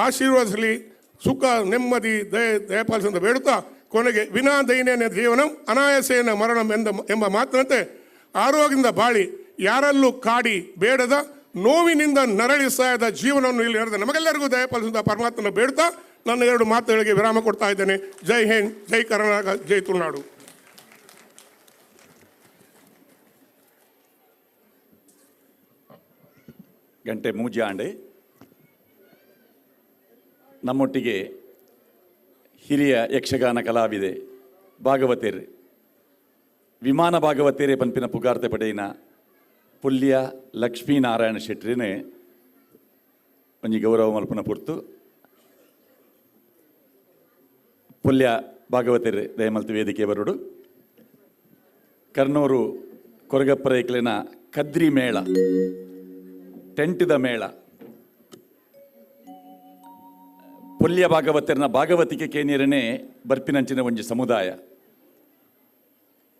[SPEAKER 22] ಆಶೀರ್ವದಿಸಲಿ, ಸುಖ ನೆಮ್ಮದಿ ದಯಪಾಲಿಸಂತ ಬೇಡುತ್ತಾ, ಕೊನೆಗೆ ವಿನಾ ದೈನ್ಯನ ಜೀವನಂ ಅನಾಯಸೇನ ಮರಣಂ ಎಂಬ ಮಾತಿನಂತೆ ಆರೋಗ್ಯದಿಂದ ಬಾಳಿ, ಯಾರಲ್ಲೂ ಕಾಡಿ ಬೇಡದ ನೋವಿನಿಂದ ನರಳಿ ಸಾಯದ ಜೀವನವನ್ನು ಇಲ್ಲಿ ನಡೆದ ನಮಗೆಲ್ಲರಿಗೂ ದಯಪಾಲಿಸಿದ ಪರಮಾತ್ಮನ ಬೇಡ್ತಾ ನನ್ನ ಎರಡು ಮಾತುಗಳಿಗೆ ವಿರಾಮ ಕೊಡ್ತಾ ಇದ್ದೇನೆ. ಜೈ ಹಿಂದ್, ಜೈ ಕರ್ನಾಟಕ, ಜೈ ತುಳುನಾಡು.
[SPEAKER 6] ಗಂಟೆ ಮೂಜಾಂಡೆ ನಮ್ಮೊಟ್ಟಿಗೆ ಹಿರಿಯ ಯಕ್ಷಗಾನ ಕಲಾವಿದೆ ಭಾಗವತೇರ್, ವಿಮಾನ ಭಾಗವತೇರೆ ಪಂಪಿನ ಪುಗಾರ್ತೆ ಪಡೆಯಿನ ಪುಲ್ಯ ಲಕ್ಷ್ಮೀನಾರಾಯಣ ಶೆಟ್ರಿನೇ ಒಂಜಿ ಗೌರವ ಮಲ್ಪನ ಪುರ್ತು. ಪುಲ್ಯ ಭಾಗವತೇರ್ ದಯಮಲ್ತಿ ವೇದಿಕೆ ಬರುಡು. ಕರ್ನೂರು ಕೊರಗಪ್ಪರೈಕ್ಲಿನ ಕದ್ರಿ ಮೇಳ, ಟೆಂಟಿದ ಮೇಳ, ಪುಲ್ಯ ಭಾಗವತರನ ಭಾಗವತಿಕೆ ಕೇನಿಯರನೇ ಬರ್ಪಿನಂಚಿನ ಒಂಜಿ ಸಮುದಾಯ.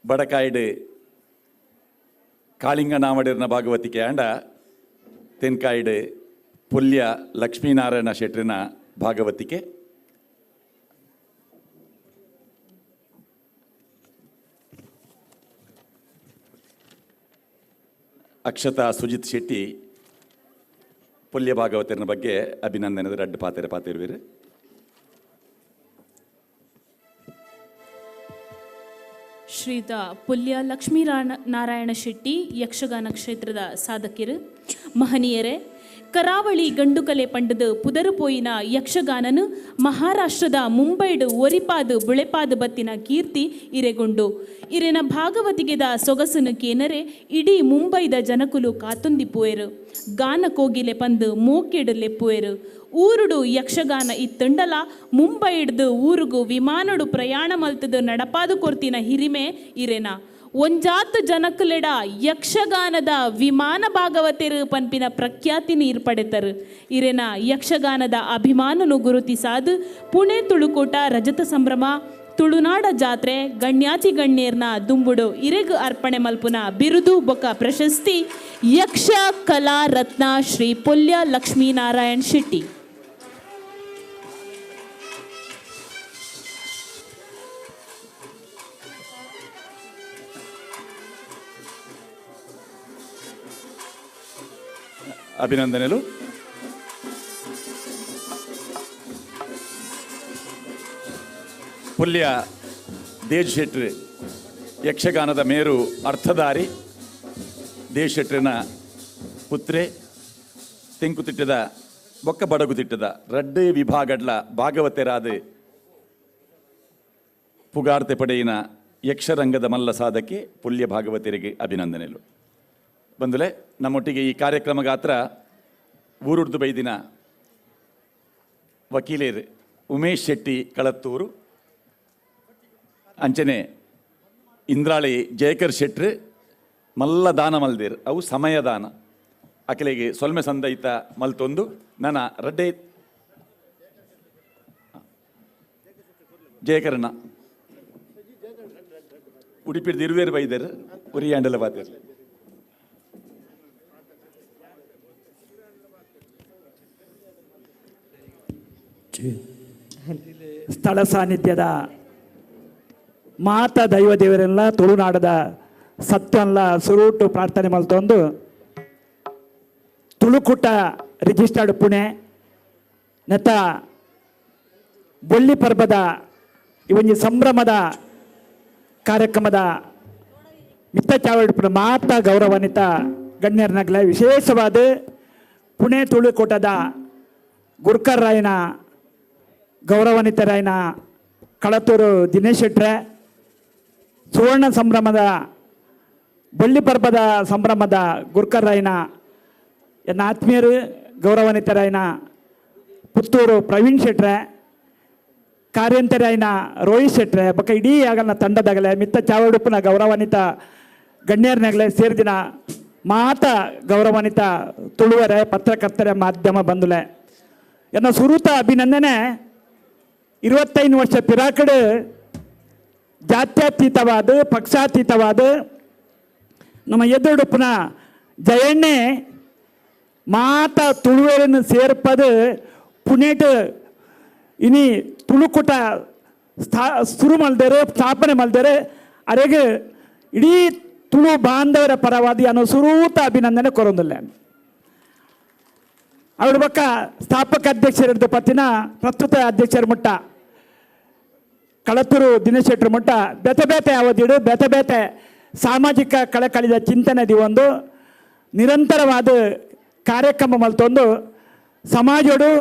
[SPEAKER 6] ಬಡಕಾಯ್ಡು ಕಾಳಿಂಗ ನಾವಡಿರ್ನ ಭಾಗವತಿಕೆ ಆಂಡ ತೆನ್ಕಾಯ್ಡು ಪುಲ್ಯ ಲಕ್ಷ್ಮೀನಾರಾಯಣ ಶೆಟ್ರಿನ ಭಾಗವತಿಕೆ. ಅಕ್ಷತಾ ಸುಜಿತ್ ಶೆಟ್ಟಿ ಪುಲ್ಯ ಭಾಗವತರನ ಬಗ್ಗೆ ಅಭಿನಂದನೆ ರಡ್ಡು ಪಾತೆರೆ ಪಾತಿರುವಿರು.
[SPEAKER 12] ಶ್ರೀಯುತ ಪುಲ್ಯ ಲಕ್ಷ್ಮೀ ನಾರಾಯಣ ಶೆಟ್ಟಿ ಯಕ್ಷಗಾನ ಕ್ಷೇತ್ರದ ಸಾಧಕಿರು ಮಹನೀಯರೇ, ಕರಾವಳಿ ಗಂಡುಕಲೆ ಪಂಡದ ಪುದರುಪೋಯಿನ ಯಕ್ಷಗಾನನು ಮಹಾರಾಷ್ಟ್ರದ ಮುಂಬೈಡು ಒರಿಪಾದು ಬುಳೆಪಾದು ಬತ್ತಿನ ಕೀರ್ತಿ ಇರೆಗೊಂಡು ಇರೆನ ಭಾಗವತಿಗೆದ ಸೊಗಸನು ಕೇನರೆ ಇಡೀ ಮುಂಬೈದ ಜನಕುಲು ಕಾತುಂದಿಪುವೆರು. ಗಾನ ಕೋಗಿಲೆ ಪಂದು ಮೋಕೆಡು ಲೆಪ್ಪುವೆರು. ಊರುಡು ಯಕ್ಷಗಾನ ಇತ್ತಂಡಲ ಮುಂಬೈಡ್ದು ಊರುಗು ವಿಮಾನಡು ಪ್ರಯಾಣ ಮಲ್ತದು ನಡಪಾದು ಕೊರ್ತಿನ ಹಿರಿಮೆ ಇರೆನ. ಒಂಜಾತ್ ಜನಕುಲೆಡ ಯಕ್ಷಗಾನದ ವಿಮಾನ ಭಾಗವತೆರು ಪನ್ಪಿನ ಪ್ರಖ್ಯಾತಿನ ಏರ್ಪಡೆತರು. ಇರೆನ ಯಕ್ಷಗಾನದ ಅಭಿಮಾನನು ಗುರುತಿಸಾದು ಪುಣೆ ತುಳುಕೋಟ ರಜತ ಸಂಭ್ರಮ ತುಳುನಾಡ ಜಾತ್ರೆ ಗಣ್ಯಾಚಿ ಗಣ್ಯರ್ನ ದುಂಬುಡು ಇರೆಗು ಅರ್ಪಣೆ ಮಲ್ಪುನ ಬಿರುದು ಬೊಕ ಪ್ರಶಸ್ತಿ ಯಕ್ಷ ಕಲಾ ರತ್ನ ಶ್ರೀ ಪೊಲ್ಯ ಲಕ್ಷ್ಮೀನಾರಾಯಣ್ ಶೆಟ್ಟಿ.
[SPEAKER 6] ಅಭಿನಂದನೆಲು. ಪುಲ್ಯ ದೇಜ್ ಶೆಟ್ರಿ ಯಕ್ಷಗಾನದ ಮೇರು ಅರ್ಥಧಾರಿ, ದೇಜ್ ಶೆಟ್ರಿನ ಪುತ್ರೆ, ತೆಂಕುತಿಟ್ಟದ ಬೊಕ್ಕ ಬಡಗುತಿಟ್ಟದ ರಡ್ಡೆ ವಿಭಾಗಡ್ಲ ಭಾಗವತೆರಾದ ಪುಗಾರ್ತೆ ಪಡೆಯಿನ ಯಕ್ಷರಂಗದ ಮಲ್ಲ ಸಾಧಕಿ ಪುಲ್ಯ ಭಾಗವತರಿಗೆ ಅಭಿನಂದನೆಲು. ಬಂದುಲೆ ನಮ್ಮೊಟ್ಟಿಗೆ ಈ ಕಾರ್ಯಕ್ರಮ ಗಾತ್ರ ಊರುಡ್ದು ಬೈದಿನ ವಕೀಲೇರ್ ಉಮೇಶ್ ಶೆಟ್ಟಿ ಕಳತ್ತೂರು, ಅಂಚನೆ ಇಂದ್ರಾಳಿ ಜಯಕರ್ ಶೆಟ್ರು ಮಲ್ಲ ದಾನ ಮಲ್ದಿರ್, ಅವು ಸಮಯದಾನ ಅಕಲೆಗೆ ಸೊಲ್ಮೆ ಸಂದೈತ ಮಲ್ತೊಂದು ನನ್ನ ರಡ್ಡೆ ಜಯಕರಣ ಉಡುಪಿಡ್ದು ಇರುವೇರು ಬೈದರ್ ಉರಿಯಾಂಡಲ ಬಾತೇರ್.
[SPEAKER 7] ಸ್ಥಳ ಸಾನ್ನಿಧ್ಯದ ಮಾತ ದೈವ ದೇವರೆಲ್ಲ ತುಳುನಾಡದ ಸತ್ವನ್ಲ ಸುರೂಟು ಪ್ರಾರ್ಥನೆ ಮಲ್ತೊಂದು ತುಳುಕೂಟ ರಿಜಿಸ್ಟರ್ಡ್ ಪುಣೆ ನೆತ್ತ ಬೊಳ್ಳಿ ಪರ್ಬದ ಈ ಒಂಜಿ ಸಂಭ್ರಮದ ಕಾರ್ಯಕ್ರಮದ ಮಿತ್ತ ಚಾವಡಿಪುನ ಮಾತ ಗೌರವಾನ್ವಿತ ಗಣ್ಯರನಗಲ ವಿಶೇಷವಾದ ಪುಣೆ ತುಳುಕೂಟದ ಗುರ್ಕರ್ ರಾಯನ ಗೌರವಾನ್ವಿತರಾಯನ ಕಳತೂರು ದಿನೇಶ್ ಶೆಟ್ರೆ, ಸುವರ್ಣ ಸಂಭ್ರಮದ ಬಳ್ಳಿ ಪರ್ಬದ ಸಂಭ್ರಮದ ಗುರ್ಕರ್ ರಾಯನ ಎನ್ನ ಆತ್ಮೀಯರು ಗೌರವಾನ್ವಿತರಾಯನ ಪುತ್ತೂರು ಪ್ರವೀಣ್ ಶೆಟ್ರೆ, ಕಾರ್ಯಂತರಾಯನ ರೋಹಿತ್ ಶೆಟ್ರೆ ಬೊಕ್ಕ ಇಡೀ ಆಗಲ್ನ ತಂಡದಾಗಲೆ ಮಿತ್ತ ಚಾವಡುಪ್ಪನ ಗೌರವಾನ್ವಿತ ಗಣ್ಯರನಾಗಲೆ ಸೇರಿದಿನ ಮಾತ ಗೌರವಾನ್ವಿತ ತುಳುವರೆ ಪತ್ರಕರ್ತರ ಮಾಧ್ಯಮ ಬಂಧುಲೆ ಎನ್ನ ಸುರೂತ ಅಭಿನಂದನೆ. 25 ವರ್ಷ ಪಿರಾಕಡು ಜಾತ್ಯತೀತವಾದ ಪಕ್ಷಾತೀತವಾದ ನಮ್ಮ ಎದುರುಡುಪ್ಪನ ಜಯಣ್ಣೆ ಮಾತ ತುಳುವರನ್ನು ಸೇರ್ಪದು ಪುಣೆಟ್ ಇನಿ ತುಳುಕೂಟ ಶುರು ಮಲ್ದೇರು ಸ್ಥಾಪನೆ ಮಲ್ದೇರು ಅರೆಗೆ ಇಡೀ ತುಳು ಬಾಂಧವರ ಪರವಾದಿ ಅನ್ನೋ ಸುರೂತ ಅಭಿನಂದನೆ ಕೊರೊಂದಿಲ್ಲ. ಅವ್ರ ಬಕ್ಕ ಸ್ಥಾಪಕ ಅಧ್ಯಕ್ಷರಿದ್ದು ಪತ್ತಿನ ಪ್ರಸ್ತುತ ಅಧ್ಯಕ್ಷರ ಮುಟ್ಟ ಕಳತೂರು ದಿನೇಶ್ ಶೆಟ್ಟರ್ ಮುಟ್ಟ ಬೇತೆ ಬೇತೆ ಅವಧಿಡು ಬೇತೆ ಬೇತೆ ಸಾಮಾಜಿಕ ಕಳಕಳಿದ ಚಿಂತನೆ ಒಂದು ನಿರಂತರವಾದ ಕಾರ್ಯಕ್ರಮ ಮಲ್ತೊಂದು ಸಮಾಜೋಡು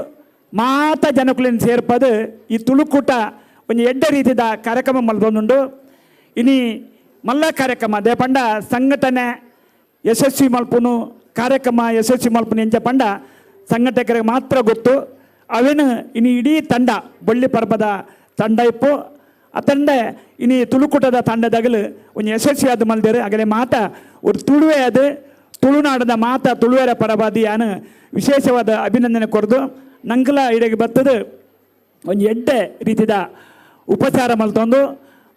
[SPEAKER 7] ಮಾತ ಜನಕುಲಿನ ಸೇರ್ಪದು ಈ ತುಳುಕೂಟ ಒಂದು ಎಡ್ಡ ರೀತಿಯ ಕಾರ್ಯಕ್ರಮ ಮಲ್ತೊಂದುಂಡು. ಇನಿ ಮಲ್ಲ ಕಾರ್ಯಕ್ರಮ ದೇಪಂಡ ಸಂಘಟನೆ ಯಶಸ್ವಿ ಮಲ್ಪುನು ಕಾರ್ಯಕ್ರಮ ಯಶಸ್ವಿ ಮಲ್ಪುನು ಎಂಚ ಪಂಡ ಸಂಘಟಕರಿಗೆ ಮಾತ್ರ ಗೊತ್ತು. ಅವೇನು ಇನಿ ಇಡೀ ತಂಡ ಬಳ್ಳಿ ಪರ್ಬದ ತಂಡ ಇಪ್ಪು ಆ ತಂಡ ಇನಿ ತುಳುಕೂಟದ ತಂಡದಾಗಲು ಒಂದು ಯಶಸ್ವಿಯಾದ ಮಲ್ದೇರು ಆಗಲೇ ಮಾತ ಒಂದು ತುಳುವೆ ಅದು ತುಳುನಾಡದ ಮಾತ ತುಳುವೆರ ಪರವಾದಿ ಯಾನು ವಿಶೇಷವಾದ ಅಭಿನಂದನೆ ಕೊರದು ನಂಗಲ ಇಡೆಗೆ ಬರ್ತದೆ ಒಂದು ಎಡ್ಡೆ ರೀತಿಯ ಉಪಚಾರ ಮಲ್ತೊಂದು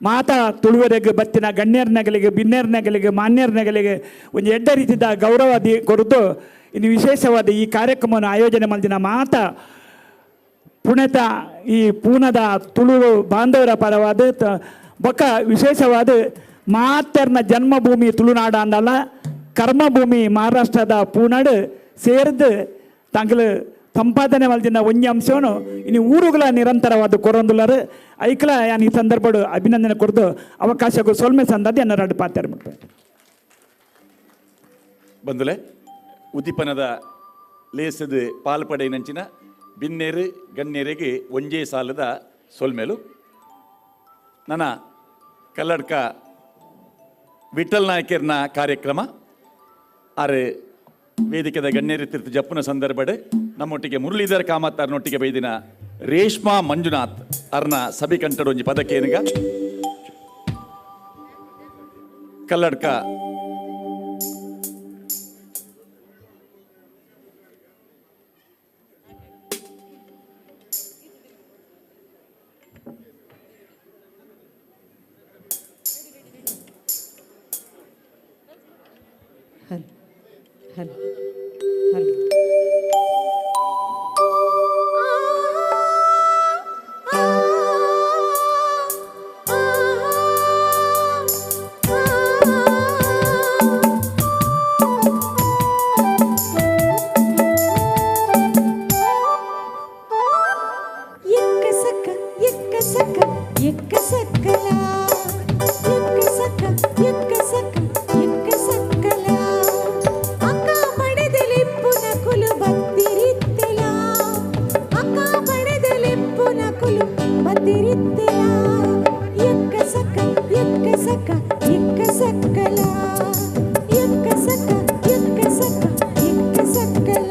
[SPEAKER 7] ಮಾತಾ ತುಳುವರೆಗೆ ಬತ್ತಿನ ಗಣ್ಯರ ನಗಲಿಗೆ ಬಿನ್ನೇರ ನಗಲಿಗೆ ಮಾನ್ಯರ ನಗಲಿಗೆ ಒಂದು ಎಡ್ಡೆ ರೀತಿಯ ಗೌರವ ಕೊರದು ಇನ್ನು ವಿಶೇಷವಾದ ಈ ಕಾರ್ಯಕ್ರಮವನ್ನು ಆಯೋಜನೆ ಮಾಡಿದ ಮಾತಾ ಪುಣೆತ ಈ ಪೂನದ ತುಳು ಬಾಂಧವರ ಪರವಾದ ಬೊಕ್ಕ ವಿಶೇಷವಾದ ಮಾತರ್ನ ಜನ್ಮಭೂಮಿ ತುಳುನಾಡ ಅಂದಲ್ಲ ಕರ್ಮಭೂಮಿ ಮಹಾರಾಷ್ಟ್ರದ ಪೂನಾಡು ಸೇರಿದು ತಂಗಲು ಸಂಪಾದನೆ ಮಲ್ದಿನ ಒಂಜಿ ಅಂಶವನ್ನು ಇನ್ನು ಊರುಗಳ ನಿರಂತರವಾದ ಕೊರೊಂದುಲ್ಲರು ಐಕ್ಲ ಯಾನ್ ಈ ಸಂದರ್ಭಡು ಅಭಿನಂದನೆ ಕೊರದು ಅವಕಾಶಕ್ಕೂ ಸೊಲ್ಮೆ ಸಂದದಿ ಅನ್ನೋ ಎರಡು ಪಾತ್ರ ಮುಟ್ಟ
[SPEAKER 6] ಬಂದುಲೆ ಉದ್ದೀಪನದ ಲೇಸದ ಪಾಲ್ಪಡೆಯಿನಂಚಿನ ಬಿನ್ನೇರು ಗಣ್ಯರಿಗೆ ಒಂಜೇ ಸಾಲದ ಸೊಲ್ಮೇಲು. ನನ್ನ ಕಲ್ಲಡ್ಕ ವಿಠಲ್ ನಾಯಕರ್ನ ಕಾರ್ಯಕ್ರಮ ಆರು ವೇದಿಕೆದ ಗಣ್ಯರು ತೀರ್ಥ ಜಪ್ಪುನ ಸಂದರ್ಭಡೆ ನಮ್ಮೊಟ್ಟಿಗೆ ಮುರಳೀಧರ್ ಕಾಮತ್ ಅರ್ನೊಟ್ಟಿಗೆ ಬೈದಿನ ರೇಷ್ಮಾ ಮಂಜುನಾಥ್ ಅರ್ನ ಸಭೆ ಕಂಠಡೊಂಜಿ ಪದಕೇನಿಗ ಕಲ್ಲಡ್ಕ
[SPEAKER 8] ಹಲೋ ಹಲೋ
[SPEAKER 23] ಎಕ್ಕ ಸಕ್ಕ ಎಕ್ಕ ಸಕ್ಕ ಎಕ್ಕ ಸಕ್ಕಲ ಎಕ್ಕ ಸಕ್ಕ ಎಕ್ಕ ಸಕ್ಕ ಎಕ್ಕ ಸಕ್ಕಲ ಅಕ್ಕ ಪಡೆದಲೆಪ್ಪುನ ಕುಲು ಬತ್ತಿರಿತ್ತೆಲ ಅಕ್ಕ ಪಡೆದಲೆಪ್ಪುನ ಕುಲು ಬತ್ತಿರಿತ್ತೆಲ ಎಕ್ಕ ಸಕ್ಕ ಎಕ್ಕ ಸಕ್ಕ ಎಕ್ಕ ಸಕ್ಕಲ ಎಕ್ಕ ಸಕ್ಕ ಎಕ್ಕ ಸಕ್ಕ ಎಕ್ಕ ಸಕ್ಕಲ.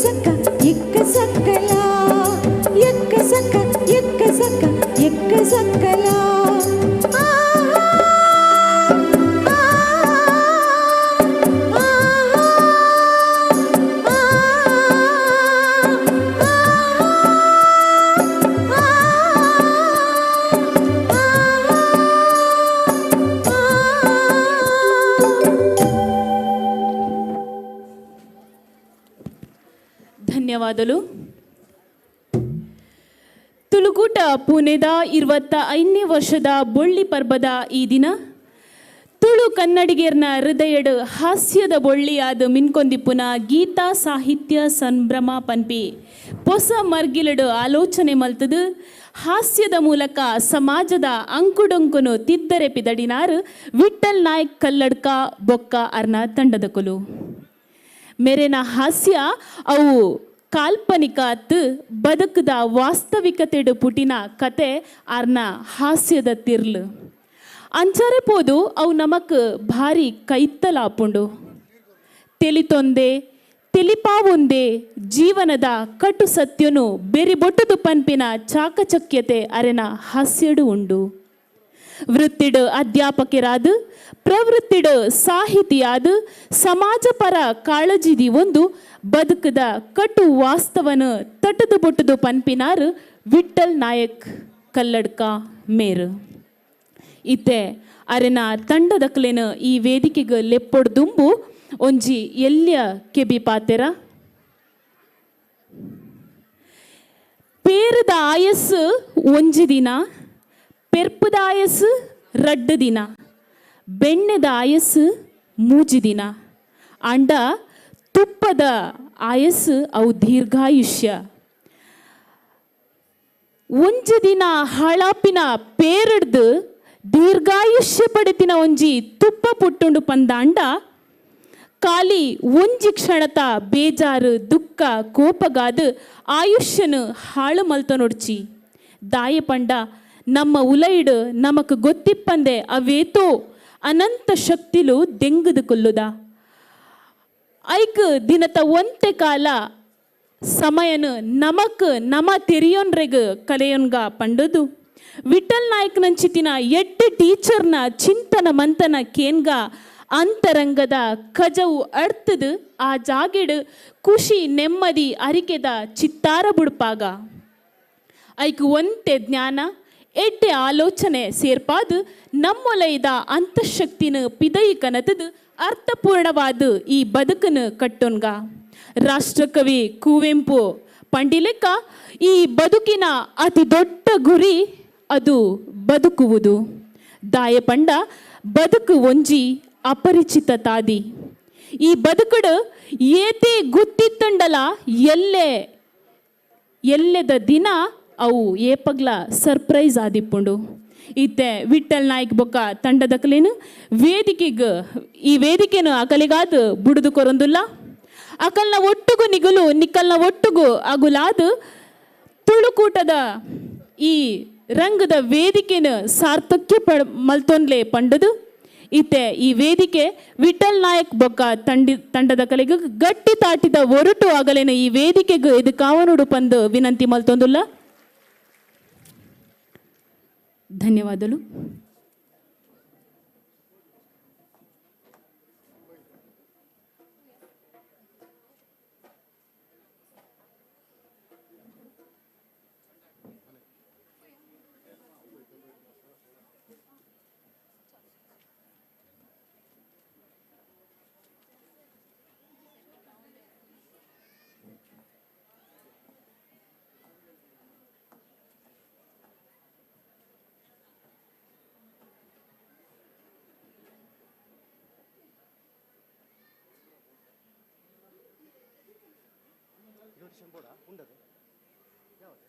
[SPEAKER 23] ಸಕ್ಕ ಎಕ್ಕ ಸಕ್ಕಲ ಎಕ್ಕ ಸಕ್ಕ ಎಕ್ಕ ಸಕ್ಕ ಎಕ್ಕ ಸಕ್ಕಲ.
[SPEAKER 12] ಧನ್ಯವಾದಗಳು. ತುಳುಕೂಟ ಪುಣೆದ 25ನೇ ವರ್ಷದ ಬೊಳ್ಳಿ ಪರ್ಬದ ಈ ದಿನ ತುಳು ಕನ್ನಡಿಗರ್ನ ಹೃದಯಡು ಹಾಸ್ಯದ ಬೊಳ್ಳಿಯಾದ ಮಿನ್ಕೊಂದಿಪ್ಪುನ ಗೀತಾ ಸಾಹಿತ್ಯ ಸಂಭ್ರಮ ಪನ್ಪಿ ಪೊಸ ಮರ್ಗಿಲಡು ಆಲೋಚನೆ ಮಲ್ತದು ಹಾಸ್ಯದ ಮೂಲಕ ಸಮಾಜದ ಅಂಕುಡೊಂಕುನು ತಿದ್ದರೆ ಪಿದಡಿನಾರು ವಿಠಲ್ ನಾಯ್ಕ್ ಕಲ್ಲಡ್ಕ ಬೊಕ್ಕ ಅರ್ನ ತಂಡದ ಕೊಲು. ಮೇರೆನ ಹಾಸ್ಯ ಅವು ಕಾಲ್ಪನಿಕ ಅತ್ತು ಬದುಕದ ವಾಸ್ತವಿಕತೆಡು ಪುಟಿನ ಕತೆ ಅರ್ನ ಹಾಸ್ಯದ ತಿರ್ಲು ಅಂಚಾರೆ ಪೋದು ಅವು ನಮಕ್ ಭಾರಿ ಕೈತ್ತಲಾಪುಂಡು. ತೆಲಿತೊಂದೆ ತೆಲಿಪಾವೊಂದೆ ಜೀವನದ ಕಟು ಸತ್ಯನು ಬೆರಿಬೊಟ್ಟುದು ಪನ್ಪಿನ ಚಾಕಚಕ್ಯತೆ ಅರೆನ ಹಾಸ್ಯಡು ಉಂಡು. ವೃತ್ತಿಡು ಅಧ್ಯಾಪಕರಾದ ಪ್ರವೃತ್ತಿಡು ಸಾಹಿತಿಯಾದ ಸಮಾಜಪರ ಕಾಳಜಿದಿ ಒಂದು ಬದುಕದ ಕಟು ವಾಸ್ತವನು ತಟದು ಬೊಟ್ಟುದು ಪನ್ಪಿನಾರು ವಿಠಲ್ ನಾಯಕ್ ಕಲ್ಲಡ್ಕ ಮೇರು. ಇತ್ತೆ ಅರೆನ ತಂಡದಕ್ಲೇನು ಈ ವೇದಿಕೆಗೆ ಲೆಪ್ಪೊಡ್ದುಂಬು ಒಂಜಿ ಎಲ್ಯ ಕೆಬಿ ಪಾತೆರ. ಪೇರದ ಆಯಸ್ಸು ಒಂಜಿ ದಿನ, ಪೆರ್ಪದ ಆಯಸ್ಸು ರಡ್ಡು ದಿನ, ಬೆಣ್ಣೆದ ಆಯಸ್ಸು ಮೂಜಿ ದಿನ, ಅಂಡ ತುಪ್ಪದ ಆಯಸ್ಸು ಅವು ದೀರ್ಘಾಯುಷ್ಯ. ಒಂಜಿ ದಿನ ಹಾಳಾಪಿನ ಪೇರಡ್ದು ದೀರ್ಘಾಯುಷ್ಯ ಪಡೆತಿನ ಒಂಜಿ ತುಪ್ಪ ಪುಟ್ಟುಂಡು ಪಂದಾಂಡ ಖಾಲಿ ಒಂಜಿ ಕ್ಷಣತ ಬೇಜಾರು ದುಃಖ ಕೋಪಗಾದು ಆಯುಷ್ಯನು ಹಾಳು ಮಲ್ತನೊಡ್ಚಿ. ದಾಯ ಪಂಡ ನಮ್ಮ ಉಲೈಡು ನಮಕ್ ಗೊತ್ತಿಪ್ಪಂದೆ ಅವೇತೋ ಅನಂತ ಶಕ್ತಿಲು ದೆಂಗುದು ಕೊಲ್ಲುದ. ಐಕ್ ದಿನತ ಒಂತೆ ಕಾಲ ಸಮಯನು ನಮಕ್ ನಮ ತೆರಿಯೋನ್ರೆಗ್ ಕಲೆಯೊನ್ಗ ಪಂಡದು. ವಿಠಲ್ ನಾಯ್ಕ್ ನಂಚಿತಿನ ಎಡ್ಡೆ ಟೀಚರ್ನ ಚಿಂತನ ಮಂತನ ಕೇನ್ಗ ಅಂತರಂಗದ ಕಜವು ಅಡ್ತದು ಆ ಜಾಗೆಡು ಖುಷಿ ನೆಮ್ಮದಿ ಅರಿಕೆದ ಚಿತ್ತಾರ ಬುಡ್ಪಾಗ. ಐಕ್ ಒಂತೆ ಜ್ಞಾನ ಎಡ್ಡೆ ಆಲೋಚನೆ ಸೇರ್ಪಾದು ನಮ್ಮೊಲೈದ ಅಂತಃಶಕ್ತಿನ ಪಿದೈ ಕನತದು ಅರ್ಥಪೂರ್ಣವಾದ ಈ ಬದುಕನ್ನು ಕಟ್ಟೊನ್ಗ. ರಾಷ್ಟ್ರಕವಿ ಕುವೆಂಪು ಪಂಡಿಲೆಕ್ಕ ಈ ಬದುಕಿನ ಅತಿ ದೊಡ್ಡ ಗುರಿ ಅದು ಬದುಕುವುದು. ದಾಯಪಂಡ ಬದುಕು ಒಂಜಿ ಅಪರಿಚಿತ ತಾದಿ. ಈ ಬದುಕಡು ಏತೆ ಗುತ್ತಿತ್ತಂಡಲ ಎಲ್ಲೆ ಎಲ್ಲೆದ ದಿನ ಅವು ಏಪಗ್ಲ ಸರ್ಪ್ರೈಸ್ ಆದಿಪ್ಪುಂಡು. ಇತ್ತೆ ವಿಠಲ್ ನಾಯ್ಕ್ ಬೊಕ್ಕ ತಂಡದಕಲೇನು ವೇದಿಕೆಗ್ ಈ ವೇದಿಕೆನು ಅಕಲಿಗಾದ ಬುಡುದು ಕೊರೊಂದುಲ್ಲ. ಅಕಲ್ನ ಒಟ್ಟುಗು ನಿಗುಲು ನಿಕ್ಕಲ್ನ ಒಟ್ಟುಗು ಅಗುಲಾದ ತುಳುಕೂಟದ ಈ ರಂಗದ ವೇದಿಕೆನ ಸಾರ್ಥಕ್ಯ ಮಲ್ತೊನ್ಲೆ ಪಂಡದು. ಇತ್ತೆ ಈ ವೇದಿಕೆ ವಿಠಲ್ ನಾಯಕ್ ಬೊಕ್ಕ ತಂಡದ ಕಲೆಗೆ ಗಟ್ಟಿ ತಾಟಿದ ಒರಟು ಆಗಲೇನು ಈ ವೇದಿಕೆಗೆ ಇದು ಕಾವನುಡು ಪಂದು ವಿನಂತಿ ಮಲ್ತೊಂದುಲ್ಲ. ಧನ್ಯವಾದಗಳು.
[SPEAKER 13] ಉಂಡದು ಯಾವುದು?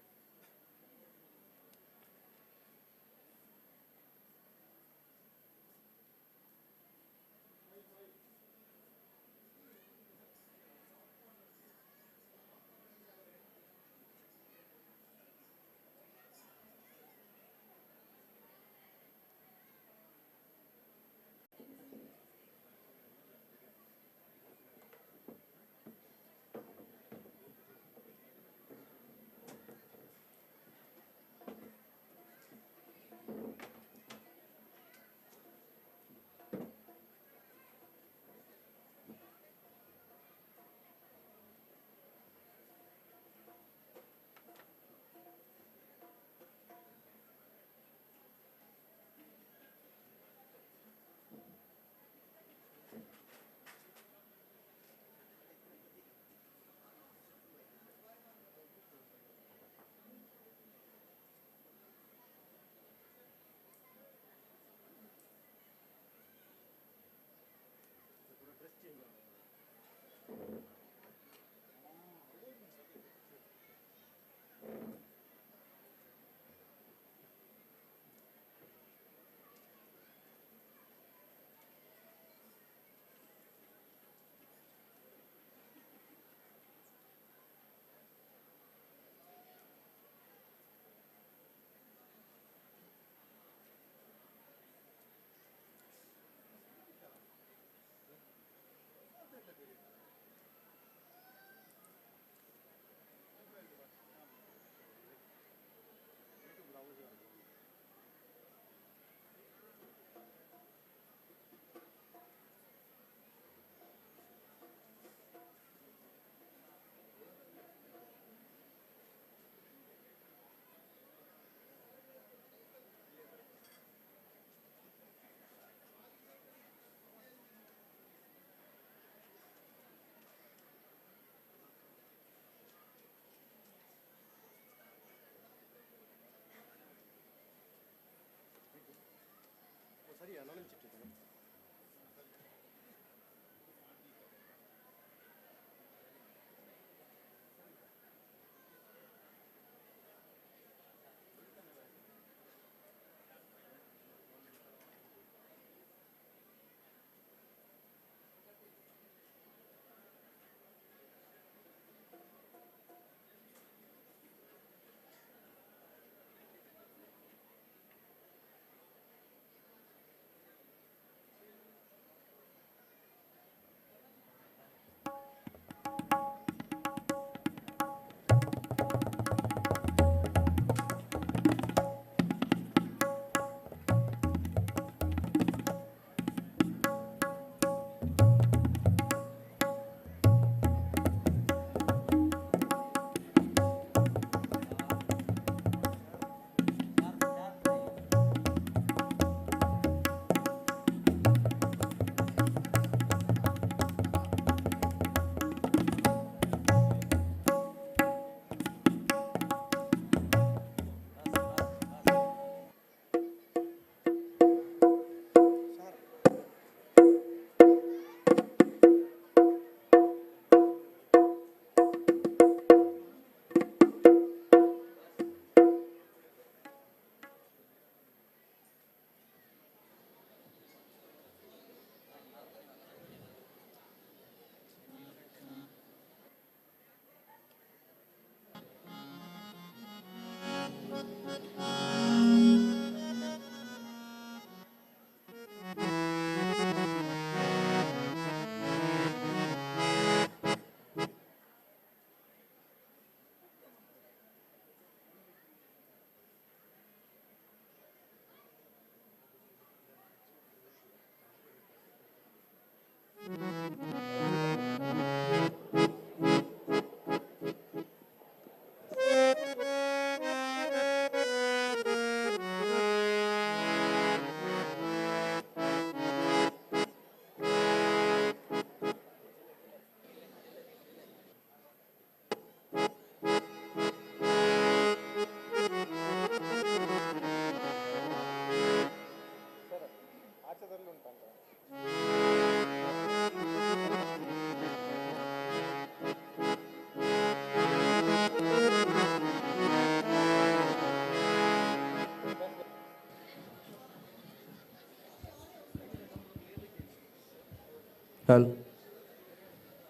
[SPEAKER 8] Hello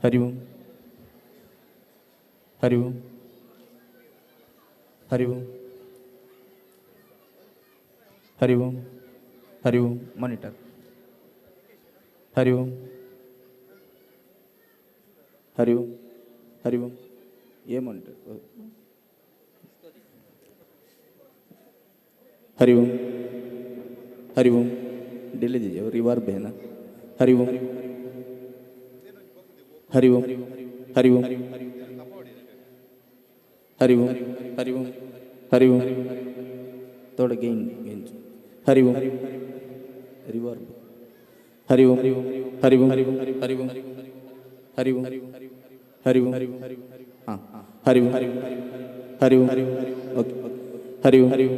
[SPEAKER 8] Hari Om Hari Om Hari Om Hari Om Hari Om monitor Hari Om Hari Om Hari Om ये मॉनिटर हरि ओम हरि ओम डिले दीजिए और रिवर्ब है ना। हरि ओम हरि ओम हरि ओम हरि ओम हरि ओम हरि ओम थोड़ा गेन गेन हरि ओम रिवर्ब हरि ओम हरि ओम हरि ओम हरि ओम हरि ओम हरि ओम हाँ हरि ओम हरि ओम ओके हरि ओम हरि ओम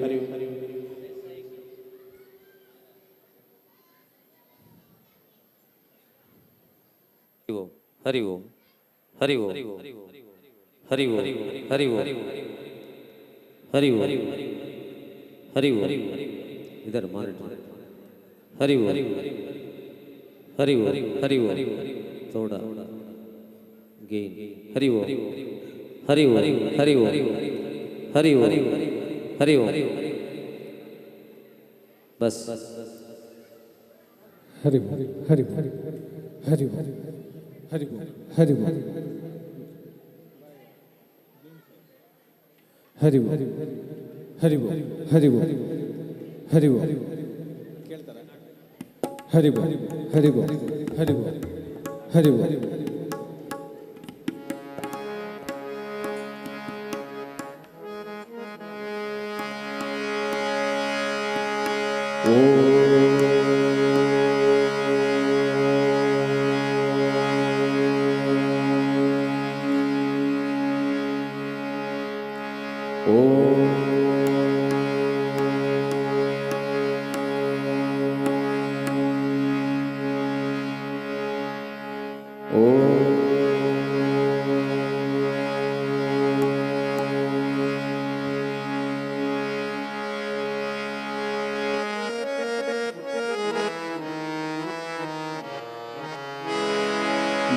[SPEAKER 9] हरि ओम हरि ओम हरि ओम हरि ओम हरि ओम हरि ओम इधर मॉनिटर हरि ओम हरि ओम हरि ओम थोड़ा गेन हरि ओम हरि ओम हरि ओम हरि ओम हरि ओम बस
[SPEAKER 11] हरि ओम हरि ओम हरि ओम हरि ओम हरि ओम हरि ओम हरि ओम हरि ओम हरि ओम हरि ओम हरि ओम हरि ओम हरि ओम।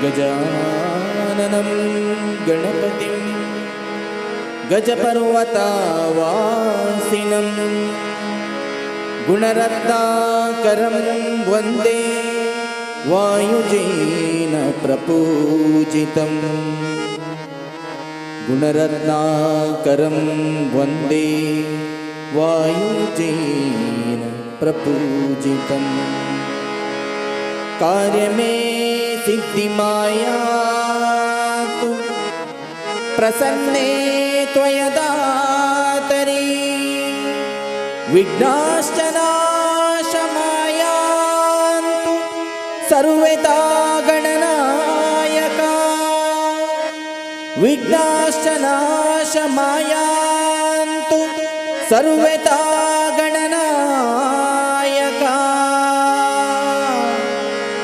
[SPEAKER 8] गजाननं गणपतिं गजपर्वतावासिनं गुणरत्नाकरं वन्दे वायुजेन प्रपूजितं गुणरत्नाकरं वन्दे वायुजेन प्रपूजितम्। कार्य में सिद्धिमाया तु प्रसन्ने त्वयदातरी विघ्नाश्च नाशमायान्तु सर्वदा गणनायका विघ्नाश्च नाशमायान्तु सर्वदा गणनायका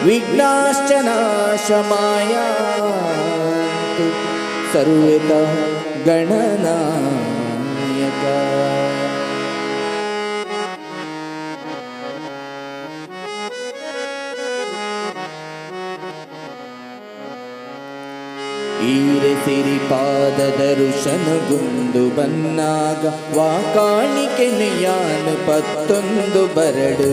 [SPEAKER 8] विघ्नाश्च नाशमायान्तु सर्वदा गणनायका। ಈರೆ ಸಿರಿಪಾದದರುಶನಗುಂದು ಬನ್ನಾಗ ವಾಕಾಣಿಕೆನೆಯಾನ ಪತ್ತೊಂದು ಬರಡು.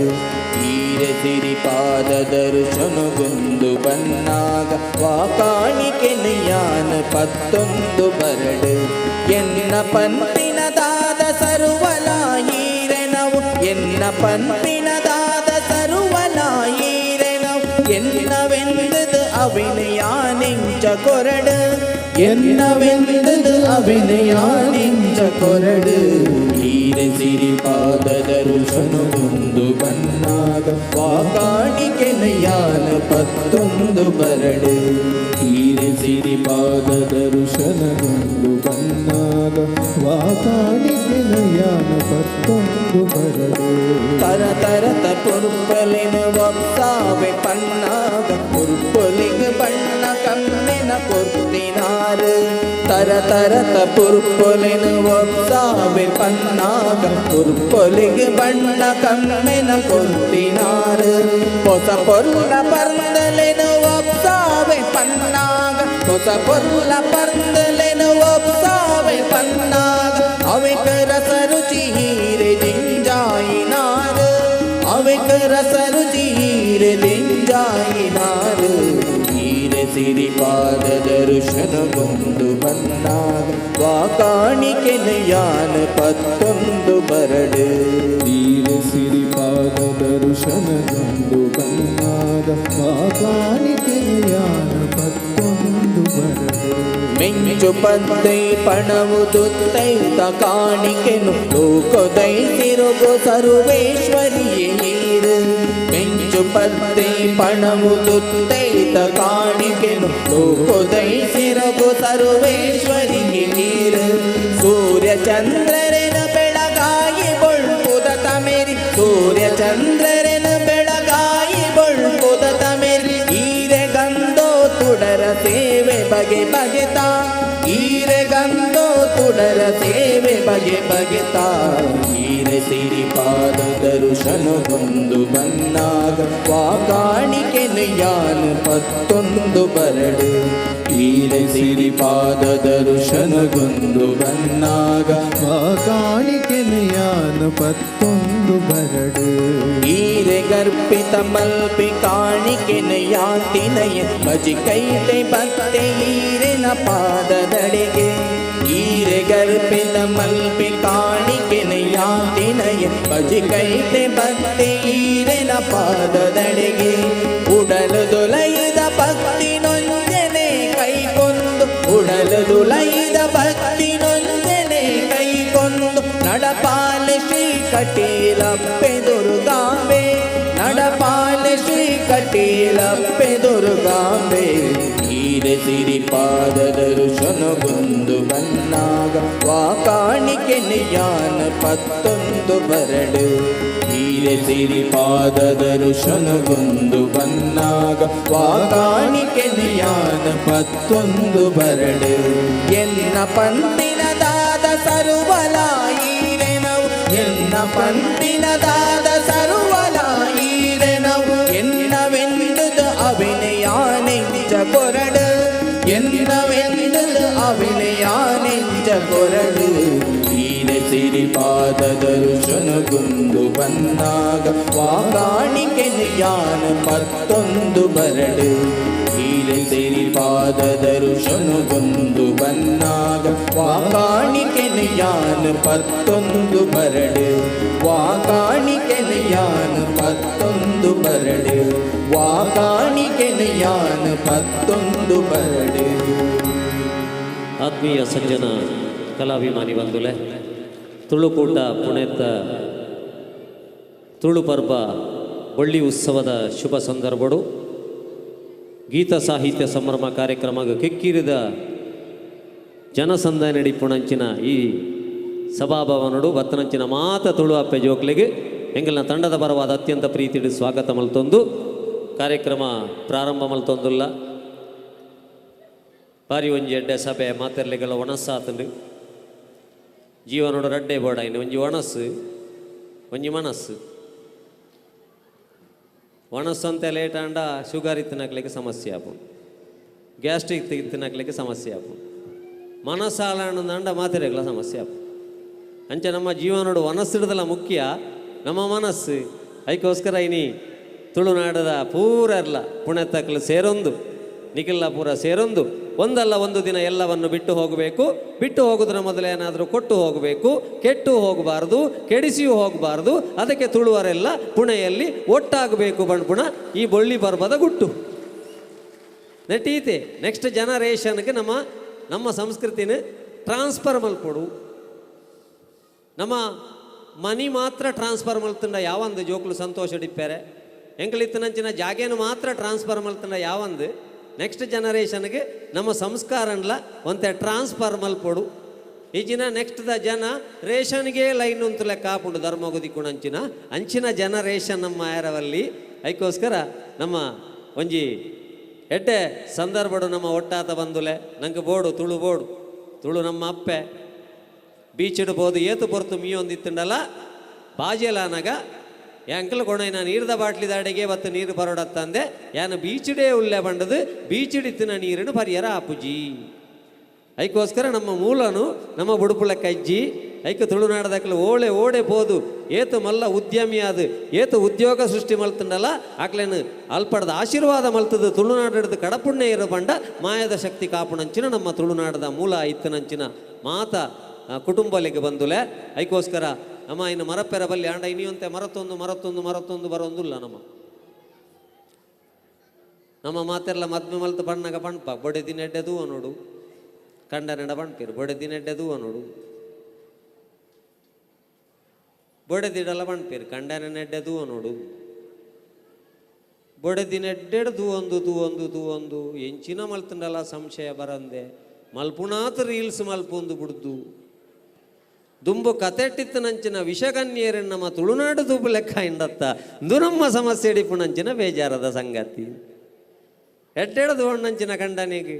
[SPEAKER 8] ಈರೆ ಸಿರಿಪಾದದರುಶನಗುಂದು ಬನ್ನಾಗ ವಾಕಾಣಿಕೆನೆಯಾನ ಪತ್ತೊಂದು ಬರಡು. ಎನ್ನ ಪಂಪಿನದಾದ ಸರ್ವಲಾಯೀರೆನವು ಎನ್ನ ಪಂಪಿನದಾದ ಸರ್ವಲಾಯೀರೆನವು ಎನ್ನವೆಂದದು ಅವಿನಯಾನಿಂಚ ಕೊರಡು ಎನ್ನವೆಂದದು ಅವಿನಯಾನಿಂಚ ಕೊರಡು. ಈರೆ ಸಿರಿಪಾದದರುಶನುಗುಂದು ಬನ್ನಾಗ ವಾಕಾಣಿಕೆನೆಯಾನ ಪತ್ತೊಂದು ಬರಡು.
[SPEAKER 11] ಈರೆ ಸಿರಿಪಾದದರುಶನಗುಂದು ಬನ್ನಾಗ ವಾಕಾಣಿಕೆನೆಯಾನ ಪತ್ತೊಂದು ಬರಡು.
[SPEAKER 8] ತರ ತರತ ಪುರ್ಪಲಿನ ಒಪ್ಸಾವೆ ಪನ್ನಾಗ ಪುರ್ಪೊಲಿಗ ಬಣ್ಣ ಕಮ್ಮಿನ ಕೊರ್ತಿನಾರು. ತರ ತರತ ಪುರ್ಪೊಲಿನ ಒಪ್ಸಾವೆ ಪನ್ನಾಗ ಪುರ್ಪೊಲಿಗ ಬಣ್ಣ ಕಮ್ಮಿನ ಕೊರ್ತಿನಾರು. ಹೊಸ ಪೊರ್ಲ ಪರ್ದಲಿನ ಒಪ್ಸ
[SPEAKER 10] ಪನ್ನಾಗ ಹೊಸ ಪೊರ್ಲ ಪರ್ದಲೆನು ಒಪ್ಸಾವೆ ಪನ್ನಾಗ ಅವೆಕ ರಸ ರುಚಿ ಹೀರೆ ದಿಂಜಾಯಿನಾರು ಅವೆಕ ರಸ ರುಚಿ ಹೀರೆ ದಿಂಜಾಯಿನಾರು ಹೀರೆ ಸಿರಿಪಾದ ದರ್ಶನಗೊಂದು ಬನ್ನಾಗ ವಾಕಾಣಿಕೆನ ಯಾನ ಪತ್ತೊಂದು ಬರಡು
[SPEAKER 14] ಹೀರೆ ಸಿರಿಪಾದ ದರ್ಶನಗೊಂದು ಬನ್ನಾಗ ವಾಕಾಣಿಕೆನ ಯಾನ ಪತ್ತೊಂದು ಬರಡು
[SPEAKER 10] ಮಿಂಚು ಪದ್ದೈ ಪಣವು ತುತ್ತೈತ ಕಾಣಿಕೆನು ಲೋಕದೈ ತಿರುಗು ಸರ್ವೇಶ್ವರಿಯೇ ನೀರು ಮಿಂಚು ಪದ್ದೈ ಪಣವು ತುತ್ತೈತ ಕಾಣಿಕೆನು ಲೋಕದೈ ಸಿರುಗು ಸರ್ವೇಶ್ವರಿಯೇ ನೀರು ಸೂರ್ಯ ಚಂದ್ರರೆನ ಬೆಳಗಾಯಿ ಬೊಳ್ಪುದ ತಮೆರಿ ಸೂರ್ಯ ಚಂದ್ರರೆನ ಬೆಳಗಾಯಿ ಬೊಳ್ಪುದ ತಮೆರಿ ಈರೆ ಗಂಧೋ ತುಡರ ಸೇವೆ ಬಗೆ ಬಗೆತಾ ಈರೆ ಗಂಧೋ ತುಡರ ಸೇವೆ ಬಗೆ ಬಗೆತಾ ಈರೆ ಸಿರಿಪಾದ ದರ್ಶನಗೊಂದು ಬನ್ನಾಗ ವಾಕಾಣಿಕೆನ ಯಾನ ಪತ್ತೊಂದು ಬರಡು
[SPEAKER 14] ಹೀರೆ ಸಿರಿಪಾದ ದರ್ಶನಗೊಂದು ಬನ್ನಾಗ ವಾಕಾಣಿಕೆನ ಯಾನ ಪತ್ತೊಂದು ಬರಡು
[SPEAKER 10] ಈರೆ ಗರ್ಭಿತ ಮಲ್ಪಿ ಕಾಣಿಕೆನ ಯಾತಿನಯ ಬಜಿ ಕೈತೆ ಬತ್ತೆ ಈರೆನ ಪಾದದಡೆಗೆ ಈರೆ ಗರ್ಭಿತ ಮಲ್ಪಿ ಕಾಣಿಕೆನ ಯಾತಿನಯ ಬಜಿ ಕೈತೆ ಬತ್ತೆ ಈರೆನ ಪಾದದಡೆಗೆ ಉಡಲು ದುಲೈದ ಭಕ್ತಿ ನೊಂದನೆ ಕೈಗೊಂದು ಉಡಲು ದುಲೈದ ಭಕ್ತಿ ನೊಂದನೆ ಕೈಗೊಂದು ನಡಪಾಲ ಶ್ರೀ ಕಟೀಲಪ್ಪೆ ದುರ್ಗಾಂಬೆ ನಡಪಾಲ ಶ್ರೀ ಕಟೀಲಪ್ಪೆ ದುರ್ಗಾಂಬೆ ಹೀರೆ ಸಿರಿಪಾದ ದರ್ಶನಗೊಂದು ಬನ್ನಾಗ ವಾಕಾಣಿಕೆನ ಯಾನ ಪತ್ತೊಂದು ಬರಡು
[SPEAKER 14] ಹೀರೆ ಸಿರಿಪಾದ ದರ್ಶನಗೊಂದು ಬನ್ನಾಗ ವಾಕಾಣಿಕೆನ ಯಾನ ಪತ್ತೊಂದು ಬರಡು
[SPEAKER 10] ಎನ್ನ ಪಂತಿನ ದಾದ ಸರ್ವಲಾಯಿರೆನವು ಎನ್ನ ಪಂತಿನ ದಾದ ಸರ್ವಲಾಯಿರೆನವು ಎನ್ನವೆಂದುದು ಅವಿನಯಾನೆಂಜ ಕೊರಡು ಎನ್ನವೆಂದುದು ಅವಿನಯಾನೆಂಜ ಕೊರಡು
[SPEAKER 14] ಹೀರೆ ಸಿರಿಪಾದ ದರ್ಶನಗೊಂದು ಬನ್ನಾಗ
[SPEAKER 10] ವಾಕಾಣಿಕೆನ ಯಾನ ಪತ್ತೊಂದು ಬರಡು
[SPEAKER 14] ಹೀರೆ ಸಿರಿಪಾದ ದರ್ಶನಗೊಂದು ಬನ್ನಾಗ
[SPEAKER 10] ವಾಕಾಣಿಕೆನ ಯಾನ ಪತ್ತೊಂದು ಬರಡು ವಾಕಾಣಿಕೆನ ಯಾನ ಪತ್ತೊಂದು ಬರಡು ವಾಕಾಣಿಕೆನ ಯಾನ ಪತ್ತೊಂದು ಬರಡು.
[SPEAKER 9] ಆತ್ಮೀಯ ಸಜ್ಜನ ಕಲಾಭಿಮಾನಿ ಬಂಧುಲೆ, ತುಳುಕೂಟ ಪುಣೆತ ತುಳು ಪರ್ಬ ಬಳ್ಳಿ ಉತ್ಸವದ ಶುಭ ಸಂದರ್ಭಡು ಗೀತ ಸಾಹಿತ್ಯ ಸಂಭ್ರಮ ಕಾರ್ಯಕ್ರಮ ಕಿಕ್ಕಿರಿದ ಜನಸಂದಣಿ ಪುಣಂಚಿನ ಈ ಸಭಾಭವನಡು ಬತ್ತನಂಚಿನ ಮಾತ ತುಳು ಅಪ್ಪೆ ಜೋಕ್ಲೆಗೆ ಎಂಗಲ್ನ ತಂಡದ ಪರವಾದ ಅತ್ಯಂತ ಪ್ರೀತಿಡು ಸ್ವಾಗತ ಮಲ್ತೊಂದು ಕಾರ್ಯಕ್ರಮ ಪ್ರಾರಂಭ ಮಲ್ತೊಂದುಲ್ಲ. ಬಾರಿ ಒಂಜಿ ಎಡ್ಡೆ ಸಭೆ ಮಾತೆರ್ಲೆಗಳ ಒಣಸಾತಂಡು ಜೀವನೋಡು ರಡ್ಡೆ ಬೋಡಾಯಿನ ಒಂಜಿ ಒಣಸು ಒಂಜಿ ಮನಸ್ಸು. ಒಣಸು ಅಂತ ಲೇಟ್ ಆಂಡ ಶುಗರ್ ಇತ್ತಿನಕ್ಲಿಕ್ಕೆ ಸಮಸ್ಯೆ ಆಪುಂಡು, ಗ್ಯಾಸ್ಟ್ರಿಕ್ ಇತ್ತಿನಕ್ಲಿಕ್ಕೆ ಸಮಸ್ಯೆ ಆಪುಂಡು, ಮನಸ್ಸಾಲಂಡ ಮಾತೆರೆಗಳ ಸಮಸ್ಯೆ ಆಪುಂಡು. ಅಂಚೆ ನಮ್ಮ ಜೀವನೋಡು ಒಣಸಿಡ್ದಲ್ಲ ಮುಖ್ಯ ನಮ್ಮ ಮನಸ್ಸು. ಅದಕ್ಕೋಸ್ಕರ ಇನಿ ತುಳುನಾಡದ ಪೂರ ಇರಲ್ಲ ಪುಣೆತಕ್ಲು ಸೇರೊಂದು ನಿಖಿಲ್ಲ ಪೂರ ಸೇರೊಂದು ಒಂದಲ್ಲ ಒಂದು ದಿನ ಎಲ್ಲವನ್ನು ಬಿಟ್ಟು ಹೋಗಬೇಕು. ಬಿಟ್ಟು ಹೋಗೋದ್ರ ಮೊದಲೇನಾದರೂ ಕೊಟ್ಟು ಹೋಗಬೇಕು, ಕೆಟ್ಟು ಹೋಗಬಾರ್ದು, ಕೆಡಿಸಿಯೂ ಹೋಗಬಾರ್ದು. ಅದಕ್ಕೆ ತುಳುವರೆಲ್ಲ ಪುಣೆಯಲ್ಲಿ ಒಟ್ಟಾಗಬೇಕು ಬಣ್ಪುಣ ಈ ಬೊಳ್ಳಿ ಪರ್ಬದ ಗುಟ್ಟು ನೆಟ್ಟೀತೆ. ನೆಕ್ಸ್ಟ್ ಜನರೇಷನ್ಗೆ ನಮ್ಮ ನಮ್ಮ ಸಂಸ್ಕೃತಿನ ಟ್ರಾನ್ಸ್ಫರ್ ಮಲ್ಪೊಡು. ನಮ್ಮ ಮನಿ ಮಾತ್ರ ಟ್ರಾನ್ಸ್ಫರ್ ಮಲ್ತಂಡ ಯಾವಂದು ಜೋಕ್ಲು ಸಂತೋಷ ಡಿಪ್ಪೇರೆ ಎಂಕಲಿತ್ತನಂಚಿನ ಜಾಗೇನು ಮಾತ್ರ ಟ್ರಾನ್ಸ್ಫರ್ ಮಲ್ತಂಡ ಯಾವಂದು ನೆಕ್ಸ್ಟ್ ಜನರೇಷನ್ಗೆ ನಮ್ಮ ಸಂಸ್ಕಾರನ್ಲ ಒಂತೆ ಟ್ರಾನ್ಸ್ಫರ್ ಮಲ್ಪೊಡು. ಈ ಜಿನ ನೆಕ್ಸ್ಟ್ the ಜನ ರೇಷನ್ಗೆ ಲೈನ್ ಉಂತು ಲೆಕ್ಕ ಹಾಪುಂಡು ಧರ್ಮಗುದಿ ಕುಣಂಚಿನ ಅಂಚಿನ ಜನರೇಷನ್ ನಮ್ಮ ಆಯರವಲ್ಲಿ. ಅದಕ್ಕೋಸ್ಕರ ನಮ್ಮ ಒಂಜಿ ಎಡ್ಡೆ ಸಂದರ್ಭಡು ನಮ್ಮ ಒಟ್ಟಾತ ಬಂದುಲೆ ನಂಗೆ ಬೋಡು ತುಳು ಬೋಡು ತುಳು ನಮ್ಮ ಅಪ್ಪೆ ಬೀಚ್ ಇಡ್ಬೋದು ಏತು ಪೊರ್ತು ಮೀಯೊಂದಿತ್ತುಂಡಲ್ಲ ಬಾಜೆಲಾನಗ ಎಂಕಲ್ ಕೊಣೈನ ನೀರ್ದ ಬಾಟ್ಲಿದಾಡೆಗೆ ಬತ್ತು ನೀರು ಪರೋಡತ್ತಂದೆ ಯಾನು ಬೀಚಿಡೇ ಉಲ್ಲೆ ಬಂಡದು ಬೀಚಿಡಿತ್ತಿನ ನೀರನ್ನು ಪರಿಯರ ಆಪುಜಿ. ಐಕೋಸ್ಕರ ನಮ್ಮ ಮೂಲನು ನಮ್ಮ ಬುಡುಪುಳ ಕಜ್ಜಿ ಐಕ ತುಳುನಾಡದಕ್ಕಲು ಓಳೆ ಓಡೆ ಪೋದು ಏತು ಮಲ್ಲ ಉದ್ಯಮಿ ಅದು ಏತು ಉದ್ಯೋಗ ಸೃಷ್ಟಿ ಮಲ್ತಂಡಲ್ಲ ಆಕ್ಲೇನು ಅಲ್ಪಡದ ಆಶೀರ್ವಾದ ಮಲ್ತದ ತುಳುನಾಡದ ಕಡಪುಣ್ಯ ಇರೋ ಬಂಡ ಮಾಯದ ಶಕ್ತಿ ಕಾಪುಣಂಚಿನ ನಮ್ಮ ತುಳುನಾಡದ ಮೂಲ ಇತ್ತನಂಚಿನ ಮಾತ ಕುಟುಂಬಲಿಗೆ ಬಂದುಲೆ. ಐಕೋಸ್ಕರ ನಮ್ಮ ಇನ್ನು ಮರಪೆರ ಬಲ್ಲಿ ಆಂಡ ಇನಿಯಂತೆ ಮರತೊಂದು ಮರತೊಂದು ಮರತೊಂದು ಬರೋಂದುಲ್ಲ. ನಮ್ಮ ನಮ್ಮ ಮಾತೆಲ್ಲ ಮದ್ಮೆ ಮಲ್ತು ಬಣ್ಣಗ ಪಣ್ಪ ಬೊಡೆ ದಿನ ದೂವ ನೋಡು ಕಂಡ ನೆಡ ಬಣ್ಪೀರು ಬೊಡೆ ದಿನ ದೂವ ನೋಡು ಬೊಡೆ ದಿಡಲ ಬಣ್ಪೀರು ಕಂಡನ ನೆಡ್ಡೆ ದೂವ ನೋಡು ಬೊಡೆ ದಿನ ದೂವೊಂದು ದೂವೊಂದು ದೂವೊಂದು ಎಂಚಿನ ಮಲ್ತಂಡಲ ಸಂಶಯ ಬರಂದೆ ಮಲ್ಪುಣಾತ್ ರೀಲ್ಸ್ ಮಲ್ಪೊಂದು ಬುಡ್ದು ದುಂಬು ಕತೆಟ್ಟಿತ್ತನಂಚಿನ ವಿಷಕನ್ಯೇರನ್ನು ನಮ್ಮ ತುಳುನಾಡು ದುಂಬು ಲೆಕ್ಕ ಇಂಡತ್ತ ದುನಮ್ಮ ಸಮಸ್ಯೆ ಹಿಡಿಪುಣಂಚಿನ ಬೇಜಾರದ ಸಂಗತಿ. ಎಡ್ಡೆಡ್ದು ಒಣ್ಣಂಚಿನ ಕಂಡನಿಗೆ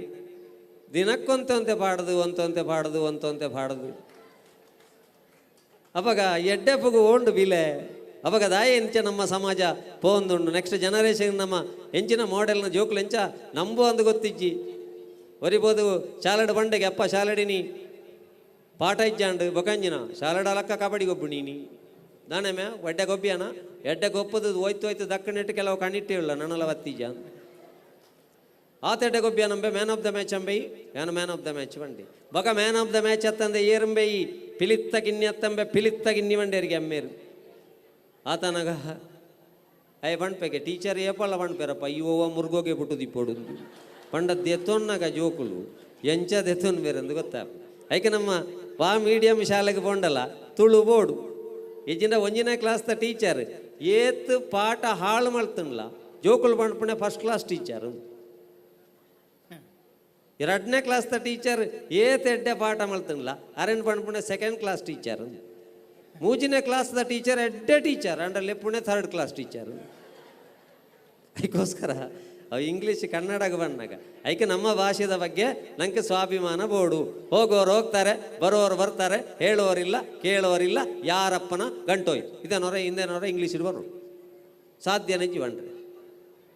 [SPEAKER 9] ದಿನಕ್ಕೊಂತಂತೆ ಪಾಡದು ಒಂತಂತೆ ಪಾಡದು ಒಂತಂತೆ ಪಾಡದು ಅವಾಗ ಎಡ್ಡೆ ಪುಗು ಓಂಡು ಬಿಲೆ ಅವಾಗ ದಾಯ ಎಂಚ ನಮ್ಮ ಸಮಾಜ ಪೋಂದುಂಡು ನೆಕ್ಸ್ಟ್ ಜನರೇಷನ್ ನಮ್ಮ ಎಂಚಿನ ಮಾಡೆಲ್ನ ಜೋಕ್ಲು ಎಂಚ ನಂಬು ಅಂದು ಗೊತ್ತಿಜ್ಜಿ ಒರಿಬೋದು ಶಾಲಡ್ ಬಂಡೆಗೆ ಅಪ್ಪ ಶಾಲಡಿನಿ ಪಾಠ ಇಜ್ಜಾಂಡು ಬೊಕಂಜಿನ ಶಾಲಡ ಅಲಕ್ಕ ಕಬಡ್ಡಿ ಗೊಬ್ಬು ನೀನಿ ನಾನೇ ಮ್ಯಾ ಒಡ್ಡೆ ಗೊಬ್ಬಿಯಾನ ಎಡ್ಡೆ ಗೊಪ್ಪದು ಹೋಯ್ತು ಹೋಯ್ತು ದಕ್ಕಣಿಟ್ಟು ಕೆಲವು ಕಣ್ಣಿಟ್ಟಿಲ್ಲ ನನ್ನಲ್ಲ ವತ್ತಿಜ್ಜ ಆತೆಡ್ಡೆ ಗೊಬ್ಬಿಯ ನಂಬೆ ಮ್ಯಾನ್ ಆಫ್ the match ಅಂಬೈ ಯಾನು ಮ್ಯಾನ್ ಆಫ್ the match ಬಂಡಿ ಬೊಕ ಮ್ಯಾನ್ ಆಫ್ the match ಅತ್ತಂದೆ ಏರಂಬೈ ಪಿಲಿತ್ತ ಗಿನ್ನಿ ಅತ್ತಂಬೆ ಪಿಲಿತ್ತ ಗಿನ್ನಿ ಬಂಡೇರಿಗೆ ಅಮ್ಮೇರು ಆತನಾಗ ಅಯ್ಯ ಬಂಡ್ಪೆಗೆ ಟೀಚರ್ ಏಪಲ್ಲ ಬಂಡ್ಪೇರಪ್ಪ ಅಯ್ಯೋವ ಮುರ್ಗೋಗೆ ಬಿಟ್ಟು ದಿಪ್ಪೋಡು ಪಂಡ ದೆತ್ತೊನ್ನಾಗ ಜೋಕುಲು ಎಂಚ ದೆತ್ತೊನ್ ಬೇರೆಂದು ಗೊತ್ತಾ ಐಕೆ ನಮ್ಮ ವಾ ಮೀಡಿಯಂ ಶಾಲೆಗೆ ಪೋಂಡಲ್ಲ ತುಳು ಬೋರ್ಡು ಇಜ್ಜಿಂದ ಒಂಜಿನ ಕ್ಲಾಸ್ದ ಟೀಚರ್ ಏತ್ ಪಾಠ ಹಾಳು ಮಲ್ತನ್ಲ ಜೋಕುಲು ಬಂಡ್ಪುಣೆ ಫಸ್ಟ್ ಕ್ಲಾಸ್ ಟೀಚರ್ ಎರಡನೇ ಕ್ಲಾಸ್ದ ಟೀಚರ್ ಏತ್ ಎಡ್ಡೆ ಪಾಠ ಮಲ್ತನ್ಲ Aron ಬಂಡ್ಪುಣೆ second class teacher ಮೂಜಿನೇ ಕ್ಲಾಸ್ದ teacher ಎಡ್ಡೆ ಟೀಚರ್ ಅಂಡ ಲೆಪ್ಪುಣೆ ಥರ್ಡ್ ಕ್ಲಾಸ್ ಟೀಚರ್. ಅದಕ್ಕೋಸ್ಕರ ಅವು ಇಂಗ್ಲೀಷ್ ಕನ್ನಡಕ್ಕೆ ಬಂದಾಗ ಐಕೆ ನಮ್ಮ ಭಾಷೆದ ಬಗ್ಗೆ ನಂಗೆ ಸ್ವಾಭಿಮಾನ ಬೋಡು. ಹೋಗೋರು ಹೋಗ್ತಾರೆ ಬರೋರು ಬರ್ತಾರೆ ಹೇಳೋರಿಲ್ಲ ಕೇಳೋರಿಲ್ಲ ಯಾರಪ್ಪನ ಗಂಟೋಯ್ತು ಇದೇನೋರ ಹಿಂದೇನೋರ ಇಂಗ್ಲೀಷ್ ಬರೋ ಸಾಧ್ಯನೇ ಜೀವನ್ರಿ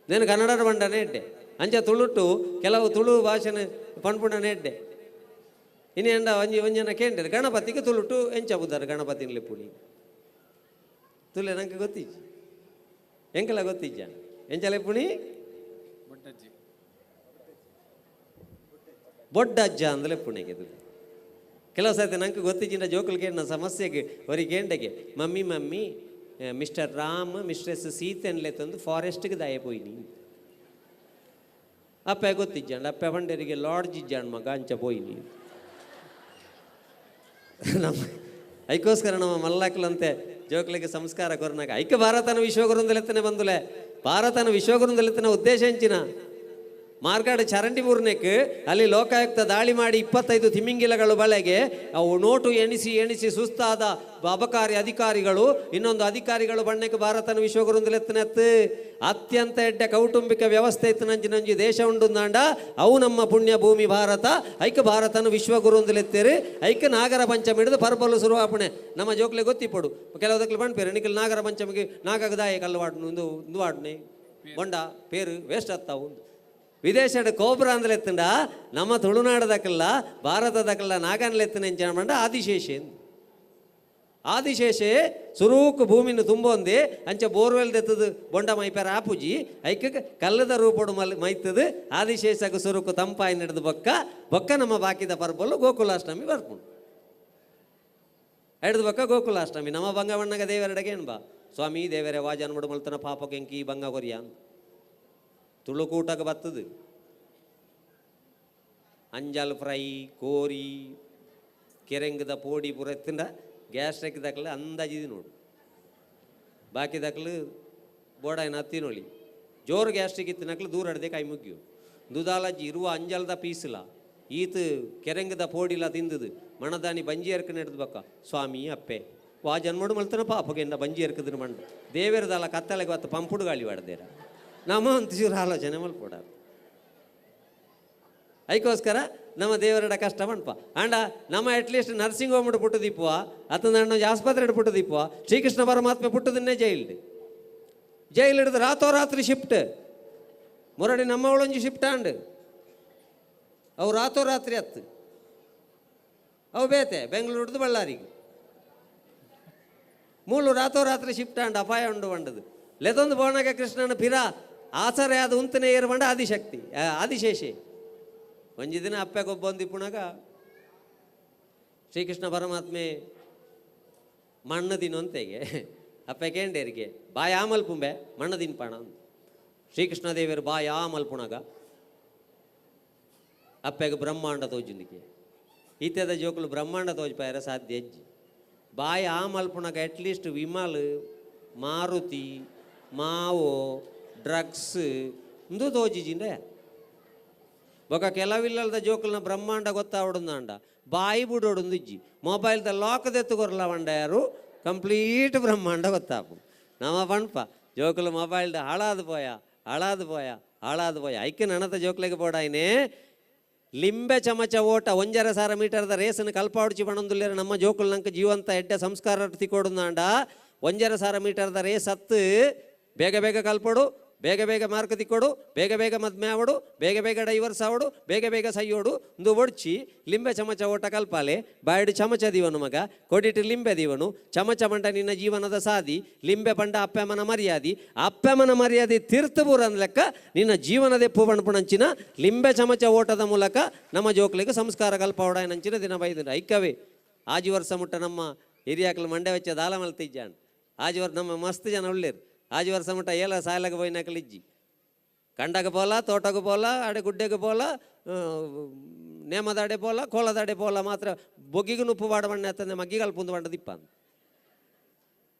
[SPEAKER 9] నేను ಕನ್ನಡ ಬಂಡನೇ ಇಡ್ಡೆ ಅಂಚೆ ತುಳುಟು ಕೆಲವು ತುಳು ಭಾಷೆನ ಪಣ್ಪುಣನೇ ಇಡ್ಡೆ ಇನ್ನೇಂಡ ಒಂಜಿ ಒಂಜನ ಕೇಂದ್ರ ಗಣಪತಿಗೆ ತುಳುಟು ಎಂಚ ಬುದ್ದಾರೆ ಗಣಪತಿನ ಲೆಪ್ಪುಣಿ ತುಲೆ ನಂಗೆ ಗೊತ್ತಿಜ್ಜಿ ಎಂಕಲ ಗೊತ್ತಿಜ್ಜ ಎಂಚ ಲೆಪ್ಪುಣಿ ಬೊಡ್ಡಜ್ಜ ಅಂದ್ರೆ ಪುಣೆಗೆ ಕೆಲವು ಸರ್ತಿ ನಂಗೆ ಗೊತ್ತಿಜ್ಜಿನ ಜೋಕುಲ್ಗೆ ನನ್ನ ಸಮಸ್ಯೆಗೆ ಹೊರಿ ಕೇಂಡಗೆ mummy mummy mister Ram mistress ಸೀತೆನ್ಲೆ ತಂದು ಫಾರೆಸ್ಟ್ಗೆ ದಾಯ ಪೋಯಿನಿ ಅಪ್ಪ ಗೊತ್ತಿಜ್ಜಾಂಡ ಅಪ್ಪ ಬಂಡೇರಿಗೆ ಲಾಡ್ಜ್ ಇಜ್ಜಾಂಡ್ ಮಗ ಅಂಚ ಪೋಯಿನಿ ನಮ್ಮ ಐಕೋಸ್ಕರ ನಮ್ಮ ಮಲ್ಲಾಕ್ಲಂತೆ ಜೋಕ್ಲಿಗೆ ಸಂಸ್ಕಾರ ಕೊರನಾಗ ಐಕ ಭಾರತನ ವಿಶ್ವಗುರುಂದಲೆತ್ತನೆ ಬಂದುಲೆ ಭಾರತನ ವಿಶ್ವಗುರುಂದಲೆತ್ತನ ಉದ್ದೇಶ ಎಂಚಿನ ಮಾರ್ಗಾಡು ಚರಂಡಿ ಮೂರ್ನೆಕ್ ಅಲ್ಲಿ ಲೋಕಾಯುಕ್ತ ದಾಳಿ ಮಾಡಿ 25 ತಿಮಿಂಗಿಲಗಳು ಬಲೆಗೆ ಅವು ನೋಟು ಎಣಿಸಿ ಎಣಿಸಿ ಸುಸ್ತಾದ ಅಬಕಾರಿ ಅಧಿಕಾರಿಗಳು ಇನ್ನೊಂದು ಅಧಿಕಾರಿಗಳು ಬಣ್ಣಕ್ಕೆ ಭಾರತನ ವಿಶ್ವಗುರುಂದಲೆತ್ತನೆತ್ತು ಅತ್ಯಂತ ಎಡ್ಡೆ ಕೌಟುಂಬಿಕ ವ್ಯವಸ್ಥೆ ಇತ್ತು ನಂಜಿ ನಂಜಿ ದೇಶ ಉಂಡುಂದಾಂಡ ಅವು ನಮ್ಮ ಪುಣ್ಯ ಭೂಮಿ ಭಾರತ ಐಕ ಭಾರತನ ವಿಶ್ವಗುರುಂದಲೆತ್ತೇರಿ ಐಕ ನಾಗರ ಪಂಚಮಿ ಹಿಡಿದು ಪರ್ಬಲು ಸುರುವಾಪಣೆ ನಮ್ಮ ಜೋಕ್ಲೆ ಗೊತ್ತಿಪ್ಪಡು ಕೆಲವುದಕ್ಕೆ ಬಂಡ್ಪೇರು ನಿಖಲ್ ನಾಗರ ಪಂಚಮಿಗೆ ನಾಗಗದಾಯ ಕಲ್ಲವಾಡ್ನು ಒಂದು ವಾಡ್ನೆ ಬೊಂಡ ಪೇರು ವೇಸ್ಟ್ ಆಗ್ತಾವು ವಿದೇಶದ ಕೋಬ್ರ ಅಂದ್ರೆ ಎತ್ತಂಡ ನಮ್ಮ ತುಳುನಾಡದಕ್ಕಲ್ಲ ಭಾರತದಕ್ಕಲ್ಲ ನಾಗನ್ಲೆತ್ತನ ಎಂಚ ಆದಿಶೇಷೆ ಆದಿಶೇಷೆ ಸುರೂಕ್ ಭೂಮಿನ ತುಂಬೊಂದು ಅಂಚೆ ಬೋರ್ವೆಲ್ ದೆತ್ತದು ಬೊಂಡ ಮೈಪೇರ ಆಪುಜಿ ಐಕ ಕಲ್ಲದ ರೂಪಡು ಮಲ್ ಮೈತದು ಆದಿಶೇಷకు ಸುರುಕು ತಂಪಾಯಿ ನಡೆದು ಬೊಕ್ಕ ಬೊಕ್ಕ ನಮ್ಮ ಬಾಕಿದ ಪರ್ಬಲ್ಲು ಗೋಕುಲಾಷ್ಟಮಿ ಬರ್ಪುಂಡು ಹಿಡಿದು ಬೊಕ್ಕ ಗೋಕುಲಾಷ್ಟಮಿ ನಮ್ಮ ಬಂಗವಣ್ಣಗ ದೇವರಡೆಗೆ ಬಾ ಸ್ವಾಮಿ ದೇವರೇ ವಾಜನ್ಮಡು ಮಲ್ತನ ಪಾಪ ಕೆಂಕಿ ಬಂಗ ಕೊರಿಯ ತುಳುಕೂಟಕ್ಕೆ ಬತ್ತದು ಅಂಜಲ್ ಫ್ರೈ ಕೋರಿ ಕೆರೆಂಗದ ಪೋಡಿ ಪೂರ ಎತ್ತಿಂಡ ಗ್ಯಾಸ್ಟ್ರಿಕ್ ದಾಖಲೆ ಅಂದಾಜಿದಿ ನೋಡು ಬಾಕಿ ದಾಖಲು ಬೋಡಾಯಿನ ಹತ್ತಿನೊಳಿ ಜೋರು ಗ್ಯಾಸ್ಟ್ರಿಕ್ ಇತ್ತಿನಕ್ಲು ದೂರ ಹಿಡ್ದೆ ಕೈ ಮುಗ್ಯು ದುದಾಲಜ್ಜಿ ಇರುವ ಅಂಜಲ್ದ ಪೀಸ್ಲ ಈತ ಕೆರೆಂಗದ ಪೋಡಿಲ ತಿಂದದು ಮಣದಾನಿ ಬಂಜಿ ಎರ್ಕ ನಡೆದು ಬಕ್ಕ ಸ್ವಾಮಿ ಅಪ್ಪೆ ವಾ ಜನ್ಮಡು ಮಲ್ತನ ಪಾಪಗೆಂಡ ಬಂಜಿ ಎರ್ಕದಿನ ಮಂಡು ದೇವೇರದಲ್ಲ ಕತ್ತಲೆಗೆ ಬತ್ತ ಪಂಪುಡು ಗಾಳಿ ಹೊಡೆದೇರ ನಮ್ಮ ಒಂಚೂರು ಆಲೋಚನೆ ಮಲ್ಪೋಡ ಅದಕ್ಕೋಸ್ಕರ ನಮ್ಮ ದೇವರಡ ಕಷ್ಟ ಮಣ್ಪ ಅಂಡ ನಮ್ಮ ಅಟ್ಲೀಸ್ಟ್ ನರ್ಸಿಂಗ್ ಹೋಮ್ ಪುಟ್ಟದಿಪ್ಪುವ ಅತನ ಆಸ್ಪತ್ರೆ ಪುಟ್ಟದಿಪ್ಪುವ ಶ್ರೀಕೃಷ್ಣ ಪರಮಾತ್ಮ ಪುಟ್ಟದನ್ನೇ ಜೈಲ್ಡ್ ಜೈಲು ಹಿಡಿದು ರಾತ್ರೋರಾತ್ರಿ ಶಿಫ್ಟ್ ಮುರಡಿ ನಮ್ಮವಳೊಂಜಿ ಶಿಫ್ಟ್ ಆಂಡ್ ಅವು ರಾತ್ರೋರಾತ್ರಿ ಅತ್ತು ಅವು ಬೇತೆ ಬೆಂಗಳೂರ್ದು ಬಳ್ಳಾರಿಗೆ ಮೂಲು ರಾತ್ರೋರಾತ್ರಿ ಶಿಫ್ಟ್ ಆಂಡ್ ಅಪಾಯ ಉಂಡು ಬಂಡದು ಲೆದೊಂದು ಬೋಣಗ ಕೃಷ್ಣನ ಪಿರ ಆಸರೆ ಅದು ಉಂತನೆ ಏರು ಬಂಡ ಆದಿಶಕ್ತಿ ಆದಿಶೇಷೆ. ಒಂಜಿ ದಿನ ಅಪ್ಪೆ ಗೊಬ್ಬೊಂದಿಪ್ಪುನಾಗ ಶ್ರೀಕೃಷ್ಣ ಪರಮಾತ್ಮೆ ಮಣ್ಣು ದಿನಂತೆಗೆ ಅಪ್ಪೆ ಕೇಂಡೇರಿಗೆ ಬಾಯ ಮಲ್ಪುಂಬೆ ಮಣ್ಣು ದಿನ್ಪಾಣ ಶ್ರೀಕೃಷ್ಣ ದೇವರು ಬಾಯ ಮಲ್ಪುಣಾಗ ಅಪ್ಪೆಗೆ ಬ್ರಹ್ಮಾಂಡ ತೋಜುಂದಿಗೆ ಈತದ ಜೋಕುಲು ಬ್ರಹ್ಮಾಂಡ ತೋಜ್ಪಾಯರ ಸಾಧ್ಯ ಅಜ್ಜಿ ಬಾಯ ಮಲ್ಪುಣಾಗ ಅಟ್ಲೀಸ್ಟ್ ವಿಮಲ್ ಮಾರುತಿ ಮಾವೋ ಡ್ರಗ್ಸ್ ಇಂದು ತೋಜಿಜಿಂಡೆ ಬೊಕ ಕೆಲವಿಲ್ಲದ ಜೋಕುಲ್ನ ಬ್ರಹ್ಮಾಂಡ ಗೊತ್ತಾವಡುಂದಾಂಡ ಬಾಯಿ ಬುಡೋಡುಂದು ಇಜ್ಜಿ ಮೊಬೈಲ್ದ ಲಾಕ್ ದೆತ್ತುಕೊರ್ಲ వండారు ಕಂಪ್ಲೀಟ್ ಬ್ರಹ್ಮಾಂಡ ಗೊತ್ತಾಪು ನಮ್ಮ ಪಣ್ಪ ಜೋಕುಲು ಮೊಬೈಲ್ದ ಹಾಳಾದ ಪೋಯ ಹಾಳಾದ ಪೋಯ ಹಾಳಾದ ಪೋಯ ಐಕೆ ನನತ ಜೋಕ್ಲೆಗೆ ಬೋಡಾಯ್ನೆ ಲಿಂಬೆ ಚಮಚ ಓಟ 1.5 ಮೀಟರ್ದ ರೇಸನ್ನು ಕಲ್ಪಾಡುಚಿ ಪಣೊಂದುಲ್ಲೇರ ನಮ್ಮ ಜೋಕುಲು ನಂಗೆ ಜೀವಂತ ಎಡ್ಡೆ ಸಂಸ್ಕಾರ ತಿಕೊಡುಂದಾಂಡ 1.5 ಮೀಟರ್ದ ರೇಸ್ ಹತ್ತು ಬೇಗ ಬೇಗ ಕಲ್ಪೋಡು ಬೇಗ ಬೇಗ ಮಾರ್ಕ್ ತಿಕ್ಕೋಡು ಬೇಗ ಬೇಗ ಮದ್ಮೆ ಆವಡು ಬೇಗ ಬೇಗ ಡೈವರ್ಸ್ ಆವಡು ಬೇಗ ಬೇಗ ಸೈಯೋಡು ಇಂದು ಒಡ್ಚಿ ಲಿಂಬೆ ಚಮಚ ಓಟ ಕಲ್ಪಾಲೆ ಬಾಯಿಡು ಚಮಚ ದೀವನು ಮಗ ಕೊಡಿಟ್ಟು ಲಿಂಬೆ ದೀವನು ಚಮಚ ಬಂಡ ನಿನ್ನ ಜೀವನದ ಸಾದಿ ಲಿಂಬೆ ಬಂಡ ಅಪ್ಪಮ್ಮನ ಮರ್ಯಾದಿ ಅಪ್ಪಮ್ಮನ ಮರ್ಯಾದೆ ತೀರ್ಥಪುರ ಲೆಕ್ಕ ನಿನ್ನ ಜೀವನದ ಪೂವಣಪುಣಂಚಿನ ಲಿಂಬೆ ಚಮಚ ಓಟದ ಮೂಲಕ ನಮ್ಮ ಜೋಕ್ಲಿಗೆ ಸಂಸ್ಕಾರ ಕಲ್ಪಾವಡ ನಂಚಿನ ದಿನ ಬೈದು ಐಕವೇ ಆಜಿ ವರ್ಷ ಮುಟ್ಟ ನಮ್ಮ ಹಿರಿಯಾಕಲು ಮಂಡೆ ವೆಚ್ಚ ದಾಲ ಮಲ್ತಿಜ್ಜಾನ್ ಆಜಿ ವರ್ಷ ನಮ್ಮ ಮಸ್ತ್ ಜನ ಉಳ್ಳೇರು ಆಜಿ ವರ್ಷ ಮುಟ್ಟ ಏಲ ಸಾಯಲಾಗ ಪೋಯಿನಕಲು ಇಜ್ಜಿ ಕಂಡಗ ಪೋಲ ತೋಟకు ಪೋಲ ಅಡೆ ಗುಡ್ಡೆಗೆ ಪೋಲ ನೇಮದಾಡೆ ಪೋಲ ಕೋಲದಾಡೆ ಪೋಲ ಮಾತ್ರ ಬೊಗ್ಗಿಗೆ ನುಪ್ಪು ಬಾಡ ಬಣ್ಣ ಅತ್ತಂದೆ ಮಗ್ಗಿ ಕಲ್ಪುಂದು ಬಂಡ ದಿಪ್ಪ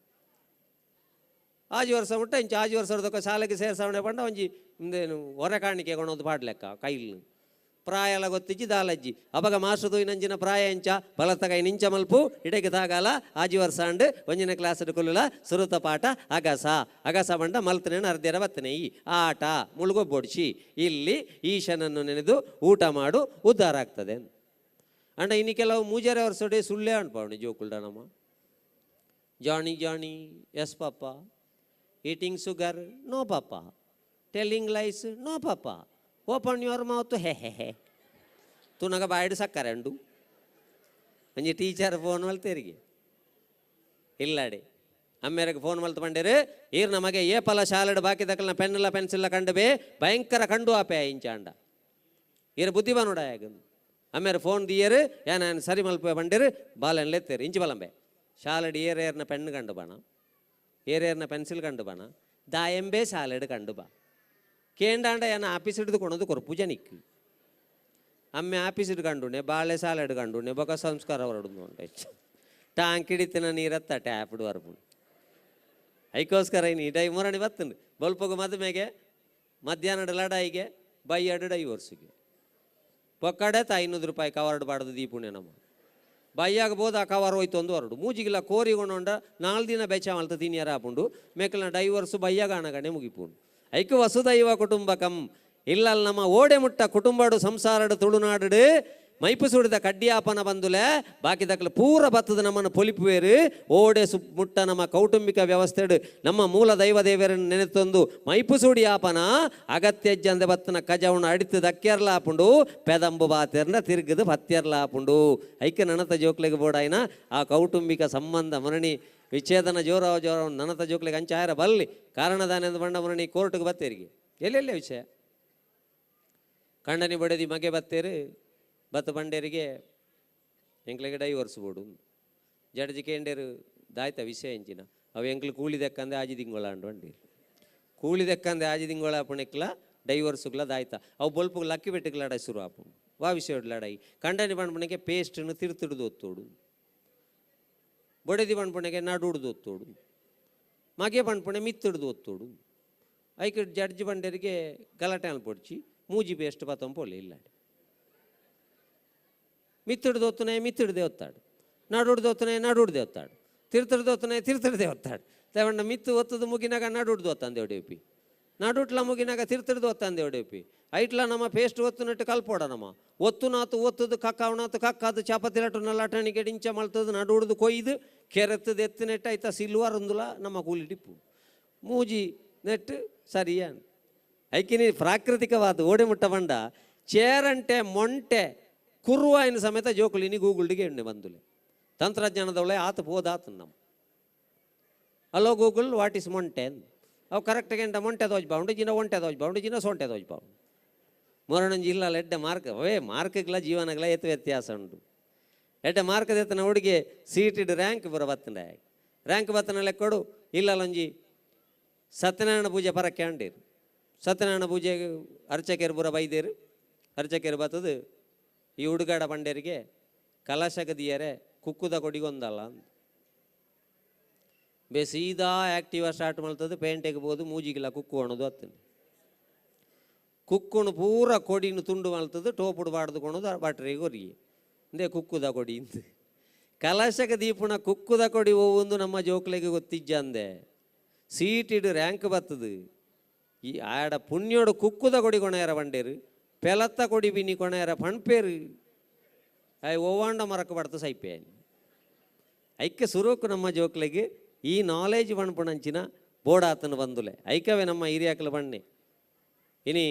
[SPEAKER 9] ಆಜಿ ವರ್ಷ ಮುಟ್ಟ ಇಂಚ ಆಜಿ ವರ್ಷದೊಕ್ಕ ಶಾಲೆಗೆ ಸೇರ್ಸವಣೆ ಬಂಡ ಒಂಜಿ ಇಂದೇನು ಹೊರ ಕಾಣಿಕೆ ಕೊಣೋದು ಪಾಡ್ಲೆಕ್ಕ ಕೈಲ್ ಪ್ರಾಯಲ ಗೊತ್ತಿಜ್ಜಿ ದಾಲಜ್ಜಿ ಅವಾಗ ಮಾಸ್ಟರ್ ತೂಯಿನಂಚಿನ ಪ್ರಾಯ ಎಂಚ ಬಲತ್ತ ಕೈ ನಿಂಚ ಮಲ್ಪು ಇಡಕ್ಕೆ ತಾಗಾಲ ಆಜಿ ವರ್ಷ ಅಂಡ್ ಒಂಜಿನ ಕ್ಲಾಸ್ ಕೊಲ್ಲುಲ ಸುರುತ ಪಾಠ ಅಗಸ ಅಗಸ ಬಂಡ ಮಲ್ತನೇನು ಅರ್ಧೆರ ಬತ್ತನೆ ಈ ಆಟ ಮುಳುಗೊಬ್ಬೊಡ್ಸಿ ಇಲ್ಲಿ ಈಶನನ್ನು ನೆನೆದು ಊಟ ಮಾಡು ಉದ್ಧಾರ ಆಗ್ತದೆ ಅಂಡ ಇನ್ನು ಕೆಲವು ಮೂಜರೆ ವರ್ಷಡೆ ಸುಳ್ಳೇ ಅನ್ಪಾವಣಿ ಜೋಕುಲ್ಡ ನಮ್ಮ Johnny Johnny yes papa eating sugar no papa telling lies no papa open your mouth hey hey hey ತುನಗ ಬಾಯ್ಡು ಸಕ್ಕರೆ ಉಂಡು ಒಂಜಿ ಟೀಚರ್ ಫೋನ್ ಮಲ್ತೇರಿಗೆ ಇಲ್ಲಾಡಿ ಅಮ್ಮೇರಿಗೆ ಫೋನ್ ಮಲ್ತು ಬಂಡೇರು ಈರ್ ನಮಗೆ ಏ ಪಲ ಶಾಲೆಡ್ ಬಾಕಿ ದಕ್ಕಲ್ನ ಪೆನ್ನೆಲ್ಲ ಪೆನ್ಸಿಲ್ಲ ಕಂಡುಬೇ ಭಯಂಕರ ಕಂಡು ಆಪೆ ಇಂಚಾಂಡ ಈರ ಬುದ್ಧಿ ಬನೋಡ ಯಾಗ ಅಮ್ಮೇರು ಫೋನ್ ದಿಯರು ಏನ ಸರಿ ಮಲ್ಪ ಬಂಡೇರು ಬಾಲನ್ ಲೆತ್ತೇರು ಇಂಚಿ ಬಲಂಬೆ ಶಾಲೆಡ್ ಏರೇರ್ನ ಪೆನ್ ಕಂಡು ಬಾಣ ಏರೇರ್ನ ಪೆನ್ಸಿಲ್ ಕಂಡು ಬಾಣ ದಾಯಂಬೆ ಶಾಲೆಡ್ ಕಂಡು ಬಾ ಕೇಂಡಾಂಡ ಏನ ಆಫೀಸ್ ಹಿಡಿದು ಕೊಡೋದು ಕೊರ್ಪು ಜನಿಕ್ ಅಮ್ಮೆ ಆಫೀಸ್ ಕಂಡುನೆ ಬಾಳೆ ಸಾಲೆಡ್ ಕಂಡುನೆ ಬೊಕ ಸಂಸ್ಕಾರ ಹೊರಡುದು ಉಂಟು ಟಾಂಕ್ ಹಿಡಿತಿನ ನೀರತ್ತ ಟ್ಯಾಪ್ಡು ವರ್ಪು ಐಕೋಸ್ಕರ ಇನ್ನು ಡೈ ಮುರಣಿ ಬತ್ತುಂಡು ಬಲ್ಪಗು ಮದುಮೆಗೆ ಮಧ್ಯಾಹ್ನದ ಲಡಾಯಿಗೆ ಬೈಯಡು ಡೈವರ್ಸಿಗೆ ಪೊಕ್ಕಡೆ 500 ರೂಪಾಯಿ ಕವರ್ಡ್ ಬಾಡ್ದು ದೀಪುಣೆ ನಮ್ಮ ಬೈಯಾಗ ಬೋದು ಆ ಕವರ್ ಹೋಯ್ತು ಒಂದು ಹೊರಡು ಮೂಜಿಗಿಲ್ಲ ಕೋರಿಗೊಂಡ 4 ದಿನ ಬೆಚ್ಚ ಮಲ್ತ ತಿನಿಯರ ಆಪುಂಡು ಮೇಕಲ್ನ ಡೈವರ್ಸು ಬೈಯಾಗ ಅಣಗಣೆ ಮುಗಿಪುಂಡು ಐಕ ವಸುದೈವ ಕುಟುಂಬಕಂ ಇಲ್ಲಲ್ ನಮ್ಮ ಓಡೆ ಮುಟ್ಟ ಕುಟುಂಬಡು ಸಂಸಾರಡು ತುಳುನಾಡು ಮೈಪು ಸುಡಿದ ಕಡ್ಡಿಯಾಪನ ಬಂದುಲೆ ಬಾಕಿ ದಕ್ಕಲು ಪೂರ ಬತ್ತದ ನಮ್ಮನ್ನು ಪೊಲಿಪುವೇರು ಓಡೆ ಸು ಮುಟ್ಟ ನಮ್ಮ ಕೌಟುಂಬಿಕ ವ್ಯವಸ್ಥೆಡು ನಮ್ಮ ಮೂಲ ದೈವ ದೇವರನ್ನು ನೆನೆತೊಂದು ಮೈಪು ಸುಡಿಯಾಪನ ಅಗತ್ಯಜ್ಜಂದೆ ಬತ್ತನ ಕಜವಣ ಅಡಿತು ದಕ್ಕೆರ್ಲ ಆಪುಂಡು ಪೆದಂಬು ಬಾತೆರ್ನ ತಿರುಗದು ಪತ್ತೆರ್ಲ ಆಪುಂಡು ಐಕೆ ನನತ ಜೋಕ್ಲೆಗೆ ಬೋಡಾಯ್ನ ಆ ಕೌಟುಂಬಿಕ ಸಂಬಂಧ ಮರಣಿ ವಿಚ್ಛೇದನ ಜೋರ ಜೋರ ನನತ ಜೋಕ್ಲೆಗೆ ಅಂಚಾಯರ ಬಲ್ಲಿ ಕಾರಣದಾನೆಂದು ಬಂಡ ಮರಣಿ ಕೋರ್ಟ್ಗೆ ಬತ್ತೇರಿಗೆ ಎಲ್ಲೆಲ್ಲೇ ವಿಷಯ ಕಂಡನಿ ಬಡದಿ ಮಗೆ ಬತ್ತೇರು ಬತ್ತ ಬಂಡೇರಿಗೆ ಎಂಕ್ಲೆಗೆ ಡೈವರ್ಸ್ ಬೋಡು ಜಡ್ಜಿ ಕೇಂಡೇರು ದಾಯ್ತ ವಿಷಯ ಎಂಚಿನ ಅವು ಎಂಕ್ಲು ಕೂಲಿ ದೆಕ್ಕಂದೆ ಆಜಿ ತಿಂಗಳ ಅಂಡು ಅಂಡೀರು ಕೂಲಿ ದೆಕ್ಕಂದೆ ಆಜಿ ತಿಂಗಳ ಆಪುಣೆಕ್ಲ ಡೈವರ್ಸುಗ್ಲ ದಾಯ್ತ ಅವು ಬೊಲ್ಪುಗ್ ಲಕ್ಕಿ ಬೆಟ್ಟಿಗೆ ಲಡಾಯಿ ಶುರು ಆಪುಂಡು ವಾ ವಿಷಯ ಲಡಾಯಿ ಕಂಡನಿ ಬಂಡ್ಪುಣೆಗೆ ಪೇಸ್ಟನ್ನು ತಿರ್ತಿಡ್ದು ಒತ್ತೋಡು ಬೊಡೆದಿ ಬಂಡ್ಪುಣೆಗೆ ನಡುಡ್ದು ಒತ್ತೋಡು ಮಗೆ ಬಂಡ್ಪುಣೆ ಮಿತ್ತಿಡ್ದು ಒತ್ತೋಡು ಐಕೆ ಜಡ್ಜ್ ಬಂಡೇರಿಗೆ ಗಲಾಟೆ ಅನ್ಪೊಡ್ಚಿ ಮೂಜಿ ಪೇಸ್ಟ್ ಪತ್ತೊಂಪೊಲೆ ಇಲ್ಲ ಮಿತ್ತಿಡ್ದು ಒತ್ತುನೆ ಮಿತ್ತಿಡ್ದೆ ಒತ್ತಾಡು ನಡುಡ್ದು ಒತ್ತುನೆ ನಡುಡ್ದೆ ಒತ್ತಾಡು ತಿರ್ತಿಡ್ದು ಒತ್ತುನೆ ತಿರ್ತಿಡ್ದೆ ಒತ್ತಾಡು ತೇವಣ್ಣ ಮಿತ್ತು ಒತ್ತದು ಮುಗಿನಾಗ ನಡುಡ್ದು ಒತ್ತಂದೆ ಒಡೆಪಿ ನಡುಟ್ಲ ಮುಗಿನಾಗ ತಿರ್ತಿಡ್ದು ಒತ್ತಂದೆ ಒಡೆಪಿ ಐಟ್ಲ ನಮ್ಮ ಪೇಸ್ಟ್ ಒತ್ತುನಟ್ಟು ಕಲ್ಪೋಡ ನಮ್ಮ ಒತ್ತುನಾತು ಒತ್ತದು ಕಕ್ಕವನಾತು ಕಕ್ಕಾದು ಚಪಾತಿ ಲಟು ಲಟಣಿಗೆ ಡಿಂಚ ಮಲ್ತದು ನಡುಡ್ದು ಕೊಯ್ದು ಕೆರೆತ್ತದು ಎತ್ತಿನೆಟ್ಟ ಐತ ಸಿಲ್ವರ್ ಒಂದುಲ ನಮ್ಮ ಕೂಲಿ ಟಿಪ್ಪು ಮೂಜಿ ನೆಟ್ ಸರಿಯಾ ಐಕಿನಿ ಪ್ರಾಕೃತಿಕವಾದ ಓಡೆ ಮುಟ್ಟ ಬಂಡ ಚೇರಂಟೆ ಮೊಂಟೆ ಕುರುವಾಯಿನ ಸಮೇತ ಜೋಕುಲಿನಿ ಗೂಗಲ್ಗೆ ಎಣ್ಣೆ ಬಂದುಲೆ ತಂತ್ರಜ್ಞಾನದವಳೆ ಆತ ಬೋದಾತ ನಮ್ಮ. Hello Google, what is Monte? ಅವು ಕರೆಕ್ಟ್ ಗೆಂಟ ಮೊಂಟೆ ದೋಜ್ ಬಾವುಂಡು ಜಿನ ಒಂಟೆ ದೋಜ್ ಬಾವುಂಡು ಜಿನ ಸೊಂಟೆ ದೋಜ್ ಬಾವುಂಡು. ಮೊರಣಂಜಿ ಇಲ್ಲ ಎಡ್ಡೆ ಮಾರ್ಕ್ ಅವೇ ಮಾರ್ಕ್ಗಳ ಜೀವನಗಳ ಏತು ವ್ಯತ್ಯಾಸ ಉಂಟು. ಎಡ್ಡೆ ಮಾರ್ಕ್ ಎತ್ತನ ಹುಡುಗಿ ಸೀಟಿಡ್ ರ್ಯಾಂಕ್ ಬರ ಬತ್ತಂಡ ರ್ಯಾಂಕ್ ಬತ್ತನ ಲೆಕ್ಕೊಡು ಇಲ್ಲಲೊಂಜಿ ಸತ್ಯನಾರಾಯಣ ಪೂಜೆ ಪರಕ್ಕೆ ಅಂಡೀರು. ಸತ್ಯನಾರಾಯಣ ಪೂಜೆ ಅರ್ಚಕರು ಪೂರ ಬೈದೇರು. ಅರ್ಚಕರು ಬತ್ತದು ಈ ಹುಡುಗಾಡ ಪಂಡೇರಿಗೆ ಕಲಶಗದಿಯರೆ ಕುಕ್ಕುದ ಕೊಡಿಗೊಂದಲ್ಲ ಅಂದ್. ಬೇ ಸೀದಾ ಆ್ಯಕ್ಟಿವಾ ಸ್ಟಾರ್ಟ್ ಮಾಡ್ತದೆ ಪೇಂಟೆಗೆ ಬೋದು ಮೂಜಿಗಿಲ್ಲ ಕುಕ್ಕು ಅನ್ನೋದು ಹತ್ತನೆ ಕುಕ್ಕುನು ಪೂರ ಕೊಡಿನ ತುಂಡು ಮಾಡ್ತದೆ ಟೋಪುಡು ಬಾಡ್ದುಕೊಳೋದು ಬಟ್ರಿಗೆ ಕೊರಿಗೆ ಇಂದೇ ಕುಕ್ಕುದ ಕೊಡಿ ಇಂದು ಕಲಶಕ ದೀಪುಣ ಕುಕ್ಕುದ ಕೊಡಿ ಹೋಗುಂದು ನಮ್ಮ ಜೋಕ್ಲೆಗೆ ಗೊತ್ತಿಜ್ಜಂದೆ ಸೀಟಿಡು ರ್ಯಾಂಕ್ ಬತ್ತದು ಈ ಆಡ ಪುಣ್ಯೋಡು ಕುಕ್ಕುದ ಕೊಡಿ ಕೊಣೆಯರ ಬಂಡೇರು ಪೆಲತ್ತ ಕೊಡಿ ಬಿನಿ ಕೊಣೆಯರ ಪಣ್ಪೇರು ಆಯ್ ಓವಾಂಡ ಮರಕ ಬಡ್ತ ಸೈಪೆ ಐಕ್ಕೆ ಸುರುಕು ನಮ್ಮ ಜೋಕ್ಲೆಗೆ ಈ ನಾಲೆಜ್ ಪಣ್ಪುಣಂಚಿನ ಬೋಡಾತನ ಬಂದುಲೆ ಐಕವೇ ನಮ್ಮ ಹಿರಿಯಾಕಲು ಬಣ್ಣೆ ಇನಿ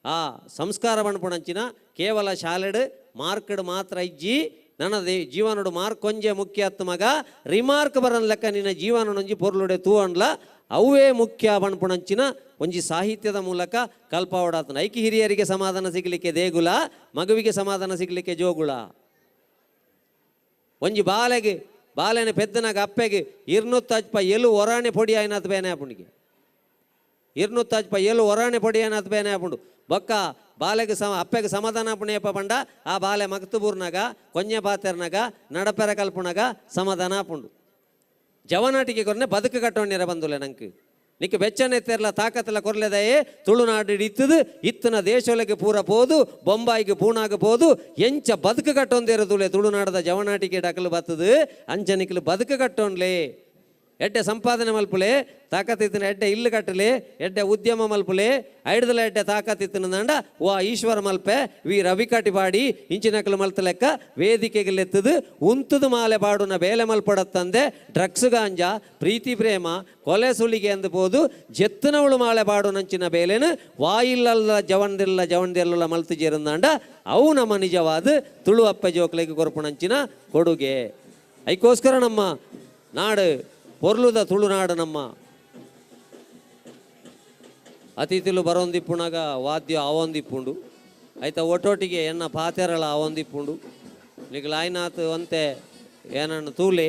[SPEAKER 9] ಆ ಸಂಸ್ಕಾರ ಪಣ್ಪುಣಂಚಿನ ಕೇವಲ ಶಾಲೆಡು ಮಾರ್ಕಡ್ ಮಾತ್ರ ಇಜ್ಜಿ ನನ್ನ ಜೀವನಡು ಮಾರ್ಕ್ ಒಂಜೆ ಮುಖ್ಯ ಅತ್ತು ಮಗ ರಿಮಾರ್ಕ್ ಬರನ್ ಲೆಕ್ಕ ನಿನ್ನ ಜೀವನೊಂಜಿ ಪೊರ್ಲುಡೆ ತೂ ಅನ್ಲ ಅವೇ ಮುಖ್ಯ ಪಣ್ಪುಣಂಚಿನ ಒಂಜಿ ಸಾಹಿತ್ಯದ ಮೂಲಕ ಕಲ್ಪಾವಡಾತನ. ಐಕಿ ಹಿರಿಯರಿಗೆ ಸಮಾಧಾನ ಸಿಗಲಿಕ್ಕೆ ದೇಗುಲ, ಮಗುವಿಗೆ ಸಮಾಧಾನ ಸಿಗಲಿಕ್ಕೆ ಜೋಗುಳ. ಒಂಜಿ ಬಾಲೆಗೆ ಬಾಲೆನ ಪೆದ್ದನಾಗ ಅಪ್ಪೆಗೆ ಇರ್ನೂತ್ತಜ್ಪ ಎಲು ಒರಾಣೆ ಪೊಡಿ ಆಯ್ನಾತ್ ಬೇನೆ ಆಪುಂಡಿಗೆ ಇರ್ನೂತ್ತಜ್ಪ ಎಲು ಒರಾಣೆ ಪೊಡಿ ಆಯ್ನಾತ್ ಬೇನೆ ಆಪುಂಡು ಬೊಕ್ಕ ಬಾಲೆಗೆ ಸಮ ಅಪ್ಪೆಗೆ ಸಮಾಧಾನ ಪುಣ್ಯಪ್ಪ ಪಂಡ ಆ ಬಾಲೆ ಮಕ್ತಬೂರ್ನಾಗ ಕೊಂಜೆ ಪಾತೆರ್ನಾಗ ನಡಪೆರ ಕಲ್ಪುನಾಗ ಸಮಾಧಾನ ಆಪುಂಡು. ಜವನಾಟಿಗೆ ಕೊರ್ನೆ ಬದುಕು ಕಟ್ಟೋಣ್ಯರ ಬಂದುಲೆ ನಂಗೆ ನಿಕ್ಕೆ ಬೆಚ್ಚನೆ ತೆರ್ಲ ತಾಕತ್ತಲ ಕೊರ್ಲೆದಯೇ ತುಳುನಾಡು ಇತ್ತದು ಇತ್ತನ ದೇಶೊಳಗೆ ಪೂರ ಪೋದು ಬೊಂಬಾಯಿಗೆ ಪೂನಾಗ ಪೋದು ಎಂಚ ಬದುಕು ಕಟ್ಟೊಂದಿರದುಲೆ ತುಳುನಾಡದ ಜವನಾಟಿಗೆ ಡಕಲು ಬತ್ತದು ಅಂಚನಿಕಲು ಬದುಕು ಕಟ್ಟೋನ್ಲೆ ಎಡ್ಡೆ ಸಂಪಾದನೆ ಮಲ್ಪುಲೆ ತಾಕತ್ತಿತ್ತಿನ ಎಡ್ಡೆ ಇಲ್ಲು ಕಟ್ಟಲೆ ಎಡ್ಡೆ ಉದ್ಯಮ ಮಲ್ಪುಲೆ ಐಡ್ದಲ ಎಡ್ಡೆ ತಾಕತ್ತಿತ್ತಿನಂಡ ವಾ ಈಶ್ವರ ಮಲ್ಪೆ ವಿ ರವಿಕಾಟಿ ಪಾಡಿ ಇಂಚಿನಕಲು ಮಲ್ತ ಲೆಕ್ಕ ವೇದಿಕೆಗೆಲೆತ್ತದು ಉಂತುದು ಮಾಲೆ ಪಾಡುನ ಬೇಲೆ ಮಲ್ಪಡತ್ತಂದೆ ಡ್ರಗ್ಸ್ ಗಾಂಜಾ ಪ್ರೀತಿ ಪ್ರೇಮ ಕೊಲೆ ಸುಲಿಗೆ ಅಂದು ಪೋದು ಜೆತ್ತನವಳು ಮಾಲೆ ಪಾಡುನಂಚಿನ ಬೇಲೆನು ವಾಯಿಲ್ಲಲ್ಲ ಜವನ್ದಿಲ್ಲ ಜವನ್ದಿಲ್ಲ ಮಲ್ತು ಜೇರಂದಾಂಡ ಅವು ನಮ್ಮ ನಿಜವಾದ ತುಳು ಅಪ್ಪ ಜೋಕ್ಲೆಗೆ ಕೊರಪುಣಂಚಿನ ಕೊಡುಗೆ. ಐಕೋಸ್ಕರ ನಮ್ಮ ನಾಡು ಪೊರ್ಲುದ ತುಳುನಾಡು ನಮ್ಮ ಅತಿಥಿಲು ಬರೋಂದಿಪ್ಪುಣಾಗ ವಾದ್ಯ ಆವೊಂದಿಪ್ಪುಂಡು ಆಯ್ತಾ ಒಟ್ಟೊಟ್ಟಿಗೆ ಎನ್ನ ಪಾತೆರಳ ಆವೊಂದಿಪ್ಪುಂಡು ನಿಗ್ಲಾಯ್ನಾಥ್ ಅಂತೆ ಏನನ್ನು ತೂಲೆ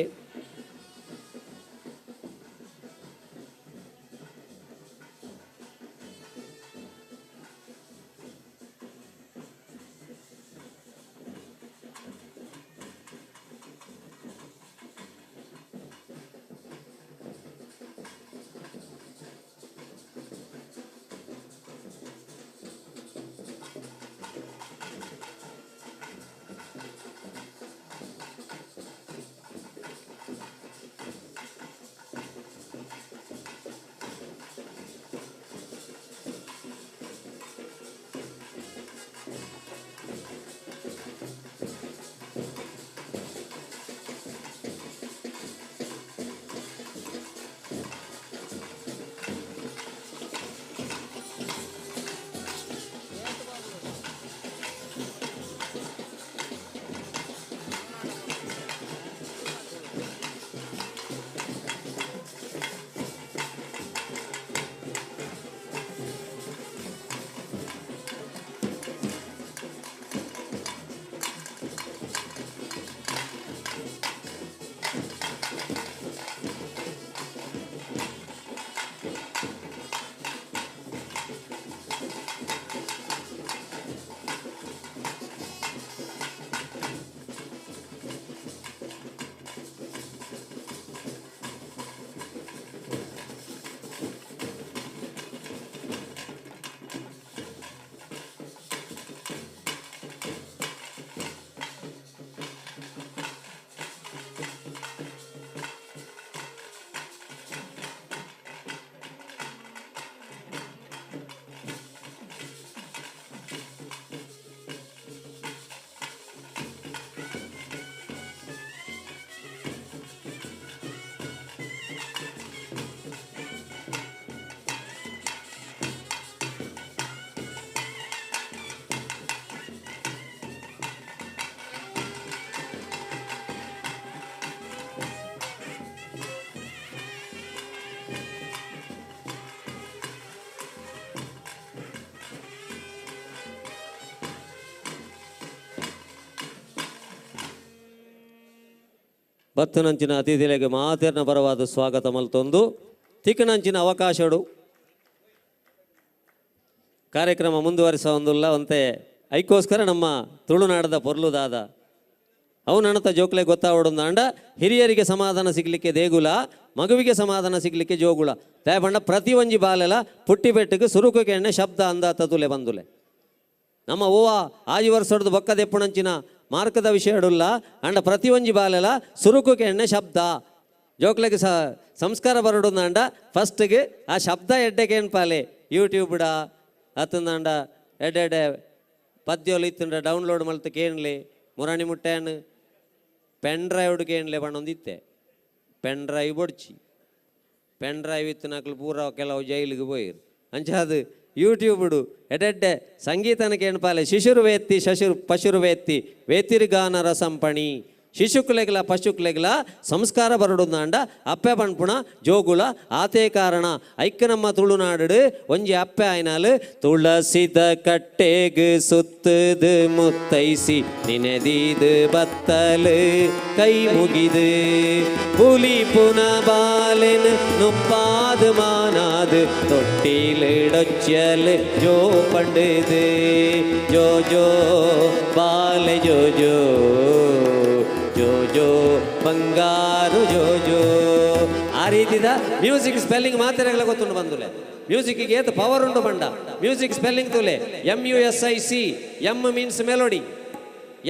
[SPEAKER 9] ಬತ್ತನಂಚಿನ ಅತಿಥಿಲೆಗೆ ಮಾತೆರ್ನ ಪರವಾದ ಸ್ವಾಗತ ಮಲ್ತೊಂದು ತಿಕ್ಕನಂಚಿನ ಅವಕಾಶಡು ಕಾರ್ಯಕ್ರಮ ಮುಂದುವರಿಸ ಒಂದುಲ್ಲ ಅಂತೆ ಐಕೋಸ್ಕರ ನಮ್ಮ ತುಳುನಾಡದ ಪೊರ್ಲುದಾದ ಅವನಣತ ಜೋಕ್ಲೆ ಗೊತ್ತಾವಡೊಂದಾಂಡ ಹಿರಿಯರಿಗೆ ಸಮಾಧಾನ ಸಿಗಲಿಕ್ಕೆ ದೇಗುಲ, ಮಗುವಿಗೆ ಸಮಾಧಾನ ಸಿಗಲಿಕ್ಕೆ ಜೋಗುಳ. ದಯಪಂಡ ಪ್ರತಿ ಒಂಜಿ ಬಾಲೆಲ ಪುಟ್ಟಿ ಬೆಟ್ಟಕ್ಕೆ ಸುರುಕುಗೆ ಎಣ್ಣೆ ಶಬ್ದ ಅಂದಾತ ತುಲೆ ಬಂದುಲೆ. ನಮ್ಮ ಓವ ಆಜಿ ವರ್ಷದ ಬೊಕ್ಕದೆಪ್ಪುಣಂಚಿನ ಮಾರ್ಕದ ವಿಷಯಡುಲ್ಲ ಅಂಡ ಪ್ರತಿ ಒಂಜಿ ಬಾಲೆಲ ಸುರುಕುಗೆ ಎಣ್ಣೆ ಶಬ್ದ ಜೋಕ್ಲೆಗೆ ಸಂಸ್ಕಾರ ಬರಡೊಂದಾಂಡ ಫಸ್ಟ್ಗೆ ಆ ಶಬ್ದ ಎಡ್ಡೆಗೆ ಏನ್ಪಾಲೆ ಯೂಟ್ಯೂಬ್ಡ ಅತ್ತಂದಾಂಡ ಎಡ್ಡೆ ಎಡ್ಡೆ ಪದ್ಯೋಲು ಇತ್ತಂಡ ಡೌನ್ಲೋಡ್ ಮಲ್ತ ಕೇನ್ಲೆ ಮುರಾಣಿ ಮುಟ್ಟೆನ್ ಪೆನ್ ಡ್ರೈವ್ಡ್ ಕೇನ್ಲೆ ಬಣ್ಣೊಂದಿತ್ತೆ. ಪೆನ್ ಡ್ರೈವ್ ಬೊಡ್ಚಿ ಪೆನ್ ಡ್ರೈವ್ ಇತ್ತಿನಕ್ಲು ಪೂರ ಕೆಲವು ಜೈಲಿಗೆ ಪೋಯಿರು. ಅಂಚಾದು ಯೂಟ್ಯೂಬ್ಡು ಎಡೆಡ್ಡೆ ಸಂಗೀತನ ಕೇಣ್ಪಾಲೆ ಶಿಶುರು ವೇತ್ತಿ ಶಶುರು ಪಶುರು ವೇತ್ತಿ ವೇತಿರ್ಗಾನ ರಸಂಪಣಿ ಶಿಶುಕುಲೆಗ್ಲ ಪಶುಕುಲೆಗ್ಲ ಸಂಸ್ಕಾರ ಬರಡುಂದಾಂಡ ಅಪ್ಪೆ ಪಣ್ಪುಣ ಜೋಗುಳ ಆತೇ ಕಾರಣ ಐಕ್ಕ ನಮ್ಮ ತುಳುನಾಡು ಒಂಜಿ ಅಪ್ಪೆ ಆಯ್ನಾಲು ತುಳಸಿದ ಕಟ್ಟೆಗ್ ಸುತ್ತದು ಮುತ್ತೈಸಿ ನಿನೆದೀದು ಬತ್ತಲು ಕೈ ಮುಗಿದು புலி புன ಬಾಲೆನ್ ನುಪ್ಪಾದು ಮಾನಾದು ತೊಟ್ಟಿಲಿಡೊಚ್ಚಲು ಜೋ ಪಂಡುದು ಜೋ ಜೋ ಬಾಲೆ ಜೋ ಜೋ ಜೋ ಜೋ ಬಂಗಾರು ಜೋ ಜೋ. ಆ ರೀತಿದ ಮ್ಯೂಸಿಕ್ ಸ್ಪೆಲ್ಲಿಂಗ್ ಮಾತ್ರ ಗೊತ್ತುಂಡು ಬಂದುಲೆ. ಮ್ಯೂಸಿಕ್ಗೆ ಏತ್ ಪವರ್ ಉಂಡು ಬಂಡ ಮ್ಯೂಸಿಕ್ ಸ್ಪೆಲ್ಲಿಂಗ್ ತುಲೆ MUSIC, M means melody,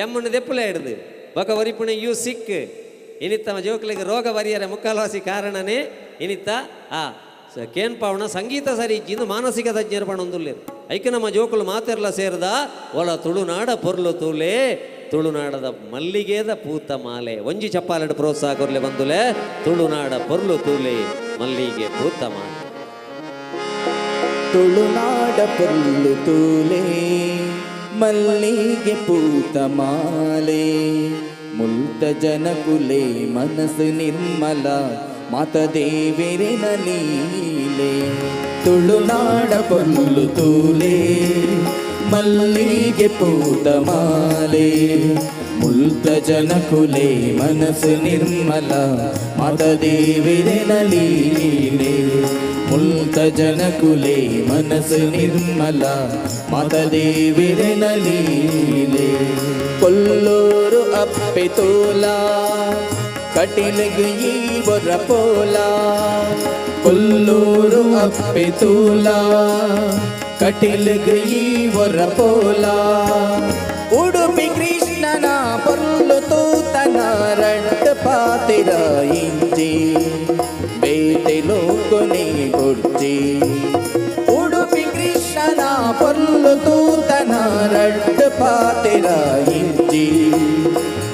[SPEAKER 9] M ದೆಪ್ಪುಲೆ ಹಿಡ್ದು ಬೊಕ ಒರಿಪುಣೆ you sick ಇನಿತ್ತಮ ಜೋಕ್ಲಿಗೆ ರೋಗ ಬರಿಯರೆ ಮುಕ್ಕಾಲ್ವಾಸಿ ಕಾರಣನೇ ಇನಿತ್ತ ಆ ಕೇನ್ ಪಾವಣ ಸಂಗೀತ ಸರಿ ಇಜ್ಜಿಂದು ಮಾನಸಿಕ ತಜ್ಞರು ಪಣೊಂದುಲ್ಲೇರು. ಐಕೆ ನಮ್ಮ ಜೋಕುಲು ಮಾತೆರ್ಲ ಸೇರ್ದ ಒಳ ತುಳುನಾಡ ಪೊರ್ಲು ತೂಲೆ ತುಳುನಾಡದ ಮಲ್ಲಿಗೆದ ಪೂತ ಮಾಲೆ. ಒಂಜಿ ಚಪ್ಪಾಲೆಡು ಪ್ರೋತ್ಸಾಹ ಕೊರ್ಲೆ ಬಂದುಲೆ ತುಳುನಾಡ ಪೊರ್ಲು ತೂಲೆ ಮಲ್ಲಿಗೆ ಪೂತ ಮಾಲೆ.
[SPEAKER 10] ತುಳುನಾಡ ಪೊರ್ಲು ತೂಲೆ ಮಲ್ಲಿಗೆ ಪೂತ ಮಾಲೆ ಮುಲ್ತ ಜನಕುಲೆ ಮನಸ್ಸು ನಿರ್ಮಲ ಮಾತ ದೇವಿರಿನ ಲೀಲೆ. ತುಳುನಾಡ ಪೊರ್ಲು ತೂಲೆ ಮಲ್ಲಿಗೆ ಪೂತ ಮಾಲೆ ಮುಲ್ತ ಜನಕುಲೆ ಮನಸ್ಸು ನಿರ್ಮಲ ಮಾತ ದೇವಿರಿನ ಲೀಲೆ. ಮುಲ್ತ ಜನಕುಲೆ ಮನಸ್ಸು ನಿರ್ಮಲ ಮಾತ ದೇವಿರಿನ ಲೀಲೆ. ಕೊಲ್ಲೂರು ಅಪ್ಪೆ ತೋಲ ಕಟಿಲಿಗೆ ಈ ಬೊರ ಪೋಲ. ಕೊಲ್ಲೂರು ಅಪ್ಪೆ ತೋಲ ಕಟಿಲಿಗೆ ಈ ಬೊರ ಪೋಲ. ಉಡುಪಿ ಕೃಷ್ಣನ ಪೊರ್ಲು ತೂತನ ರಡ್ಡ ಪಾತಿರ ಇಂಜಿ ಬೇತೆ ಲೋಕೊನೆ ಬೊಡ್ಜಿ. ಉಡುಪಿ ಕೃಷ್ಣನ ಪೊರ್ಲು ತೂತನ ರಡ್ಡ ಪಾತಿರ ಇಂಜಿ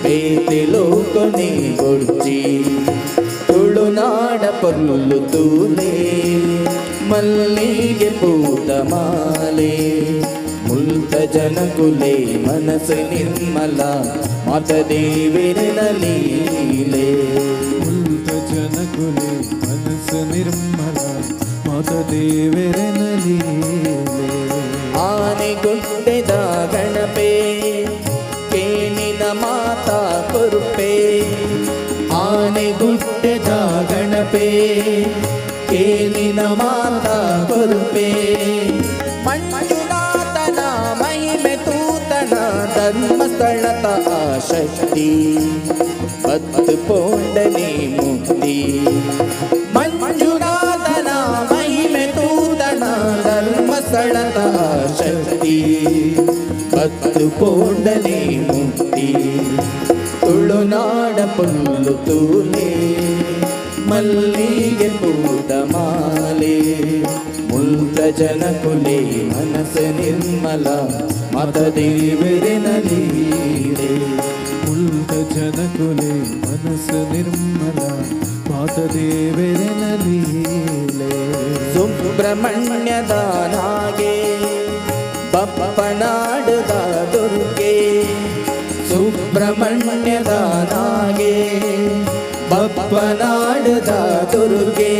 [SPEAKER 10] ಬೇತೆ ಲೋಕೊನೆ ಬೊಡ್ಜಿ. ತುಳುನಾಡ ಪೊರ್ಲು ತೂಲೆ ಮಲ್ಲಿಗೆ ಪೂತ ಮಾಲೆ ಮುಲ್ತ ಜನಕುಲೆ ಮನಸ್ಸು ನಿರ್ಮಲ ಮಾತ ದೇವಿರಿನ ಲೀಲೆ.
[SPEAKER 15] ಮುಲ್ತ ಜನಕುಲೆ ಮನಸ್ಸು ನಿರ್ಮಲ ಮಾತ ದೇವಿರಿನ ಲೀಲೆ.
[SPEAKER 10] ಆನೆಗುಡ್ಡೆದ ಗಣಪೆ ಕೇಣಿನ ಮಾತಾ ಕುರುಪೆ. ಆನೆಗುಡ್ಡೆದ ಗಣಪೆ ಕೇಣಿನ ಮಾತಾ ಕುರುಪೆ. ಮಂಜುನಾಥನ ಮಹಿಮೆ ತೂತನ ಧರ್ಮಸ್ಥಳದ ಶಕ್ತಿ ಬತ್ತು ಪೋಂಡನೆ ಮುಕ್ತಿ. ಮಂಜುನಾಥನ ಮಹಿಮೆ ತೂತನ ಧರ್ಮಸ್ಥಳದ ಶಕ್ತಿ ಬತ್ತು ಪೋಂಡನೆ ಮುಕ್ತಿ. ತುಳುನಾಡ ಪೊರ್ಲು ತೂಲೆ ಮಲ್ಲಿಗೆ ಪೂತ ಮಾಲೆ ಮುಲ್ತ ಜನಕುಲೆ ಮನಸ್ಸು ನಿರ್ಮಲ ಮಾತ ದೇವಿರಿನ ಲೀಲೆ.
[SPEAKER 15] ಮುಲ್ತ ಜನಕುಲೆ ಮನಸ್ಸು ನಿರ್ಮಲ ಮಾತ ದೇವಿರಿನ ಲೀಲೆ.
[SPEAKER 10] ಸುಬ್ರಹ್ಮಣ್ಯದ ನಾಗೆ ಬಪ್ಪನಾಡದ ದುರ್ಗೆ. ಸುಬ್ರಹ್ಮಣ್ಯದ ನಾಗೆ ಬಪ್ಪನಾಡದ ದುರ್ಗೆ.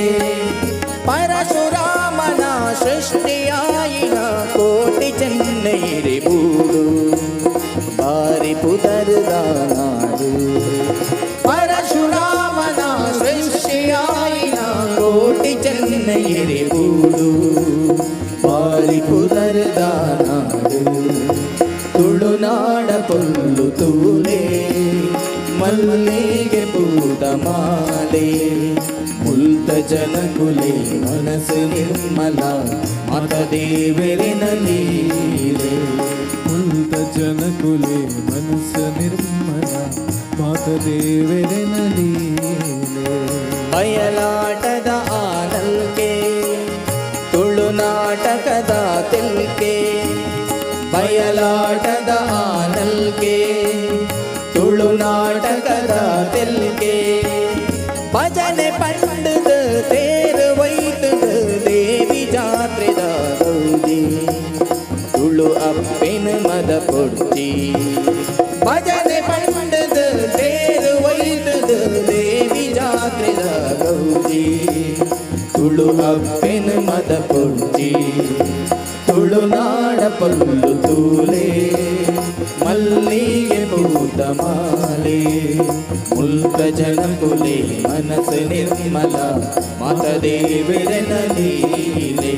[SPEAKER 10] ಪರಶುರಾಮನ ಸೃಷ್ಟಿಯಾಯಿನ ಕೋಟಿ ಚೆನ್ನೈರಿ ಬೂಡು ಬಾರಿ ಪುದರ್ದ ನಾಡು. ಪರಶುರಾಮ
[SPEAKER 14] ಮಲ್ಲಿಗೆ ಪೂತ ಮಾಲೆ ಮುಲ್ತ ಜನಕುಲೆ ಮನಸ್ಸು ನಿರ್ಮಲ ಮಾತ ದೇವರಿನ ಲೀಲೆ
[SPEAKER 15] ಮುಲ್ತ ಜನಕುಲೆ ಮನಸ್ಸು ನಿರ್ಮಲ ಮಾತ ದೇವರಿನ ಲೀಲೆ
[SPEAKER 14] ಬಯಲಾಟದ ಆನಲ್ಕೆ ತುಳುನಾಟಕದ ತೆಲ್ಕೆ ಬಯಲಾಟದ ಆನಲ್ಕೆ ತುಳುನಾಟಕದ ತೆಲ್ಕೆ ಭಜನೆ ಪಂಡದ ತೇರು ವೈತದ ದೇವಿ ಜಾತ್ರೆದ ಗೌಜಿ ತುಳು ಅಪ್ಪಿನ ಮದ ಪೊಡ್ಚಿ ಭಜನೆ ಪಂಡದ ತೇರು ವೈತದ ದೇವಿ ಜಾತ್ರೆದ ಗೌಜಿ ತುಳು ಅಪ್ಪಿನ ಮದ ಪೊಡ್ಚಿ ತುಳುನಾಡ ಪೊಲ್ಲು ತೂಲೆ ಮಲ್ಲಿಗೆ ಪೂತ ಮಾಲೆ ಮುಲ್ಕ ಜನಕುಲೆ ಮನಸ್ಸು ನಿರ್ಮಲ ಮಾತ ದೇವರನ ಲೀಲೆ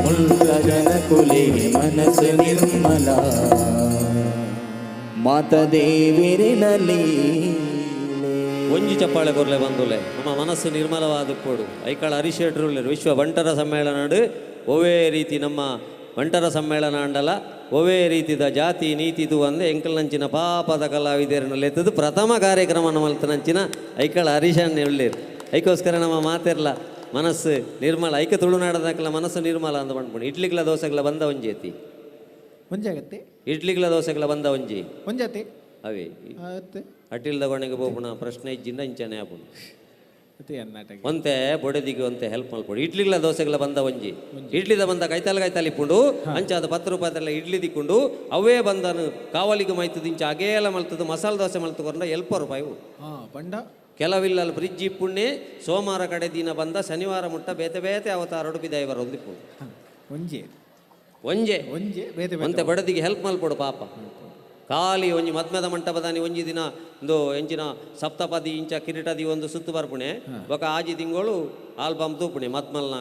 [SPEAKER 14] ಮುಲ್ಕ ಜನಕುಲೆ ಮನಸ್ಸು ನಿರ್ಮಲ ಮಾತ ದೇವರನ ಲೀಲೆ.
[SPEAKER 9] ಒಂಜಿ ಚಪ್ಪಾಳೆ ಕೊರ್ಲೆ ಬಂದುಲೆ ನಮ್ಮ ಮನಸ್ಸು ನಿರ್ಮಲವಾದ ಕೊಡು. ಐಕಾಳ ಹರಿಶೇಟ್ರುಲ್ಲೆರ್ ವಿಶ್ವ ಬಂಟರ ಸಮ್ಮೇಳನಡು ಒವೇ ರೀತಿ ನಮ್ಮ ಬಂಟರ ಸಮ್ಮೇಳನ ಅಂಡಲ ಒವೇ ರೀತಿದ ಜಾತಿ ನೀತಿ ಅಂದೆ ಎಂಕಲ್ನಂಚಿನ ಪಾಪದ ಕಲಾವಿದರನ್ನ ಪ್ರಥಮ ಕಾರ್ಯಕ್ರಮ ಮಲ್ತನಂಚಿನ ಐಕಾಳ ಹರೀಶಣ್ಣ ಉಳ್ಳೇರು. ಐಕೋಸ್ಕರ ನಮ್ಮ ಮಾತಿರ್ಲ ಮನಸ್ಸು ನಿರ್ಮಲ ಐಕ ತುಳುನಾಡದಕ್ಲ ಮನಸ್ಸು ನಿರ್ಮಲ ಅಂದ ಪಂಡ್ಪುಂಡು. ಇಡ್ಲಿಗ್ಲ ದೋಸೆಗ್ಲ ಬಂದ ಒಂಜಿ ಐತಿ
[SPEAKER 4] ಒಂಜಿ ಆಗತ್ತೆ
[SPEAKER 9] ಇಡ್ಲಿಗ್ಲ ದೋಸೆಗ್ಲ ಬಂದ ಒಂಜಿ
[SPEAKER 4] ಒಂಜಾತೆ
[SPEAKER 9] ಅವೇ
[SPEAKER 4] ಆತ್ತೆ
[SPEAKER 9] ಅಟಿಲ್ದ ಕೊನೆಗೆ ಪೋಪುಣ ಪ್ರಶ್ನೆ ಇಜ್ಜಿಂದ ಇಂಚನೆ ಆಪುಂಡು.
[SPEAKER 4] ಅನ್ನಾಟಗೆ
[SPEAKER 9] ಒಂತೆ ಬೊಡೆದಿಗೆ ಒಂತೆ ಹೆಲ್ಪ್ ಮಲ್ಪೊಡು. ಇಡ್ಲಿಗ್ಲ ದೋಸೆಗ್ಲ ಬಂದ ಒಂಜಿ ಇಡ್ಲಿದ ಬಂದ ಕೈತಾಲ್ ಕೈತಾಲ್ ಇಪ್ಪುಂಡು ಅಂಚಾದ 10 ರೂಪಾಯಿದೆಲ್ಲ ಇಡ್ಲಿ ದಿಕ್ಕೊಂಡು ಅವೇ ಬಂದನು ಕಾವಲಿಗೆ ಮೈತದ ಇಂಚ ಅಗೇಲ ಮಲ್ತದ ಮಸಾಲೆ ದೋಸೆ ಮಲ್ತು ಕೊಂಡ 70 ರೂಪಾಯಿ.
[SPEAKER 4] ಬಂಡ
[SPEAKER 9] ಕೆಲವಿಲ್ಲ ಫ್ರಿಜ್ ಇಪ್ಪುಣ್ಣೆ ಸೋಮವಾರ ಕಡೆ ದಿನ ಬಂದ ಶನಿವಾರ ಮುಟ್ಟ ಬೇತೆ ಬೇತೆ ಅವತಾರಡು ಬಿದಾಯ ಬರೋದು ಇಪ್ಪುಂಡು.
[SPEAKER 4] ಒಂಜೆ
[SPEAKER 9] ಒಂಜೆ
[SPEAKER 4] ಒಂಜೆ ಬೇತೆ
[SPEAKER 9] ಒಂತೆ ಬಡದಿಗೆ ಹೆಲ್ಪ್ ಮಲ್ಪೊಡು ಪಾಪ. ಖಾಲಿ ಒಂಜಿ ಮದ್ಮೆದ ಮಂಟಪದಾನಿ ಒಂಜಿ ದಿನ ಒಂದು ಎಂಚಿನ ಸಪ್ತಪದಿ ಇಂಚ ಕಿರೀಟದಿ ಒಂದು ಸುತ್ತು ಬರ್ಪುಣೆ ಬೊಕ ಆಜಿ ತಿಂಗಳು ಆಲ್ಬಮ್ ತೂಪುಣೆ ಮದ್ಮಲ್ನ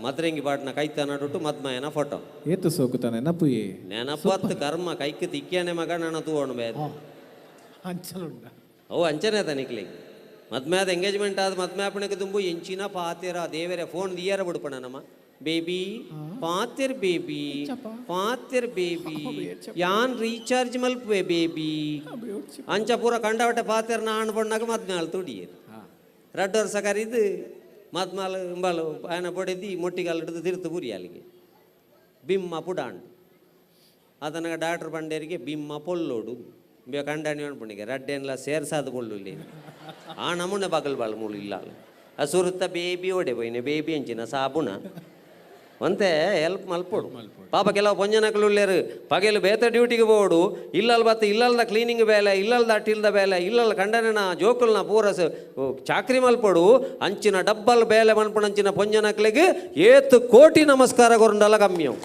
[SPEAKER 9] ಮದ್ರೆಂಗಿ ಬಾಟ್ನ ಕೈತ ನಡುಟು ಮದ್ಮಯನ ಫೋಟೋ
[SPEAKER 4] ಏತು ಸೋಕುತ ನೆನಪುಯೇ
[SPEAKER 9] ನೆನಪತ್ತು ಕರ್ಮ ಕೈಕ್ ತಿಕ್ಕಿಯಾನೆ ಮಗ ನಾನು ತೂವಣು ಬೇದ
[SPEAKER 4] ಅಂಚಲುಂಡ
[SPEAKER 9] ಅವು ಅಂಚನೆ ತನಿಕ್ಲಿ ಮದ್ಮೆ ಆದ ಎಂಗೇಜ್ಮೆಂಟ್ ಆದ ಮದ್ಮೆ ಆಪಣೆಗೆ ತುಂಬು ಎಂಚಿನ ಪಾತೇರ ದೇವರೇ ಫೋನ್ ದಿಯಾರ ಬಿಡ್ಪಣ ನಮ್ಮ ಬೇಬಿ ಪಾತೆರ್ ಬೇಬಿ ಪಾತೆರ್ ಬೇಬಿ ಯಾನ್ ರೀಚಾರ್ಜ್ ಮಲ್ಪುವೆ ಬೇಬಿ ಅಂಚ ಪೂರ ಕಂಡವಟೆ ಪಾತೆರ್ ನಾನ್ ಬಣ್ಣಾಗ ಮದ್ಮೇಲೆ ತುಡಿಯರು ರಡ್ಡು ವರ್ಷ ಕರಿದು ಮದ್ಮಾಲ್ ಇಂಬಾಲು ಆಯನ ಬೊಡೆದಿ ಮೊಟ್ಟಿಗಾಲ್ ಹಿಡಿದು ತಿರ್ತು ಪುರಿ ಅಲ್ಲಿಗೆ ಬಿಮ್ಮ ಪುಡಾಂಡು ಆತನಗ ಡಾಕ್ಟ್ರ್ ಬಂಡೇರಿಗೆ ಬಿಮ್ಮ ಪೊಲ್ಲೋಡು ಬೇ ಕಂಡಾಣಿ ಅನ್ಪುಣಿಗೆ ರಡ್ಡೇನ್ಲ ಸೇರ್ಸಾದ ಪೊಳ್ಳುಲ್ಲಿ ಆ ನಮೂನೆ ಬಗಲ್ ಬಾಲ್ ಮೂಳು ಇಲ್ಲ ಆ ಸುರುತ್ತ ಬೇಬಿ ಓಡೆ ಪೋಯಿನೆ ಬೇಬಿ ಅಂಚಿನ ಸಾಬುನ ಒಂತೆ ಹೆಲ್ಪ್ ಮಲ್ಪೊಡು. ಪಾಪ ಕೆಲವು ಪೊಂಜನಕಲು ಉಳ್ಳೇರು ಪಗೆಲು ಬೇತ ಡ್ಯೂಟಿಗೆ ಬೋಡು ಇಲ್ಲಲ್ ಬತ್ತ ಇಲ್ಲಲ್ದ ಕ್ಲೀನಿಂಗ್ ಬೇಲೆ ಇಲ್ಲಲ್ದ ಅಟ್ಟಿಲ್ದ ಬೇಲೆ ಇಲ್ಲಲ್ ಕಂಡನ ಜೋಕುಲ್ನ ಪೂರ ಚಾಕ್ರಿ ಮಲ್ಪೊಡು ಅಂಚಿನ ಡಬ್ಬಲ್ ಬೇಲೆ ಮನ್ಪುಣಂಚಿನ ಪೊಂಜನಕ್ಲೆಗ್ ಏತು ಕೋಟಿ ನಮಸ್ಕಾರ ಕೊರುಂಡಲ ಕಮ್ಮಿಯವು.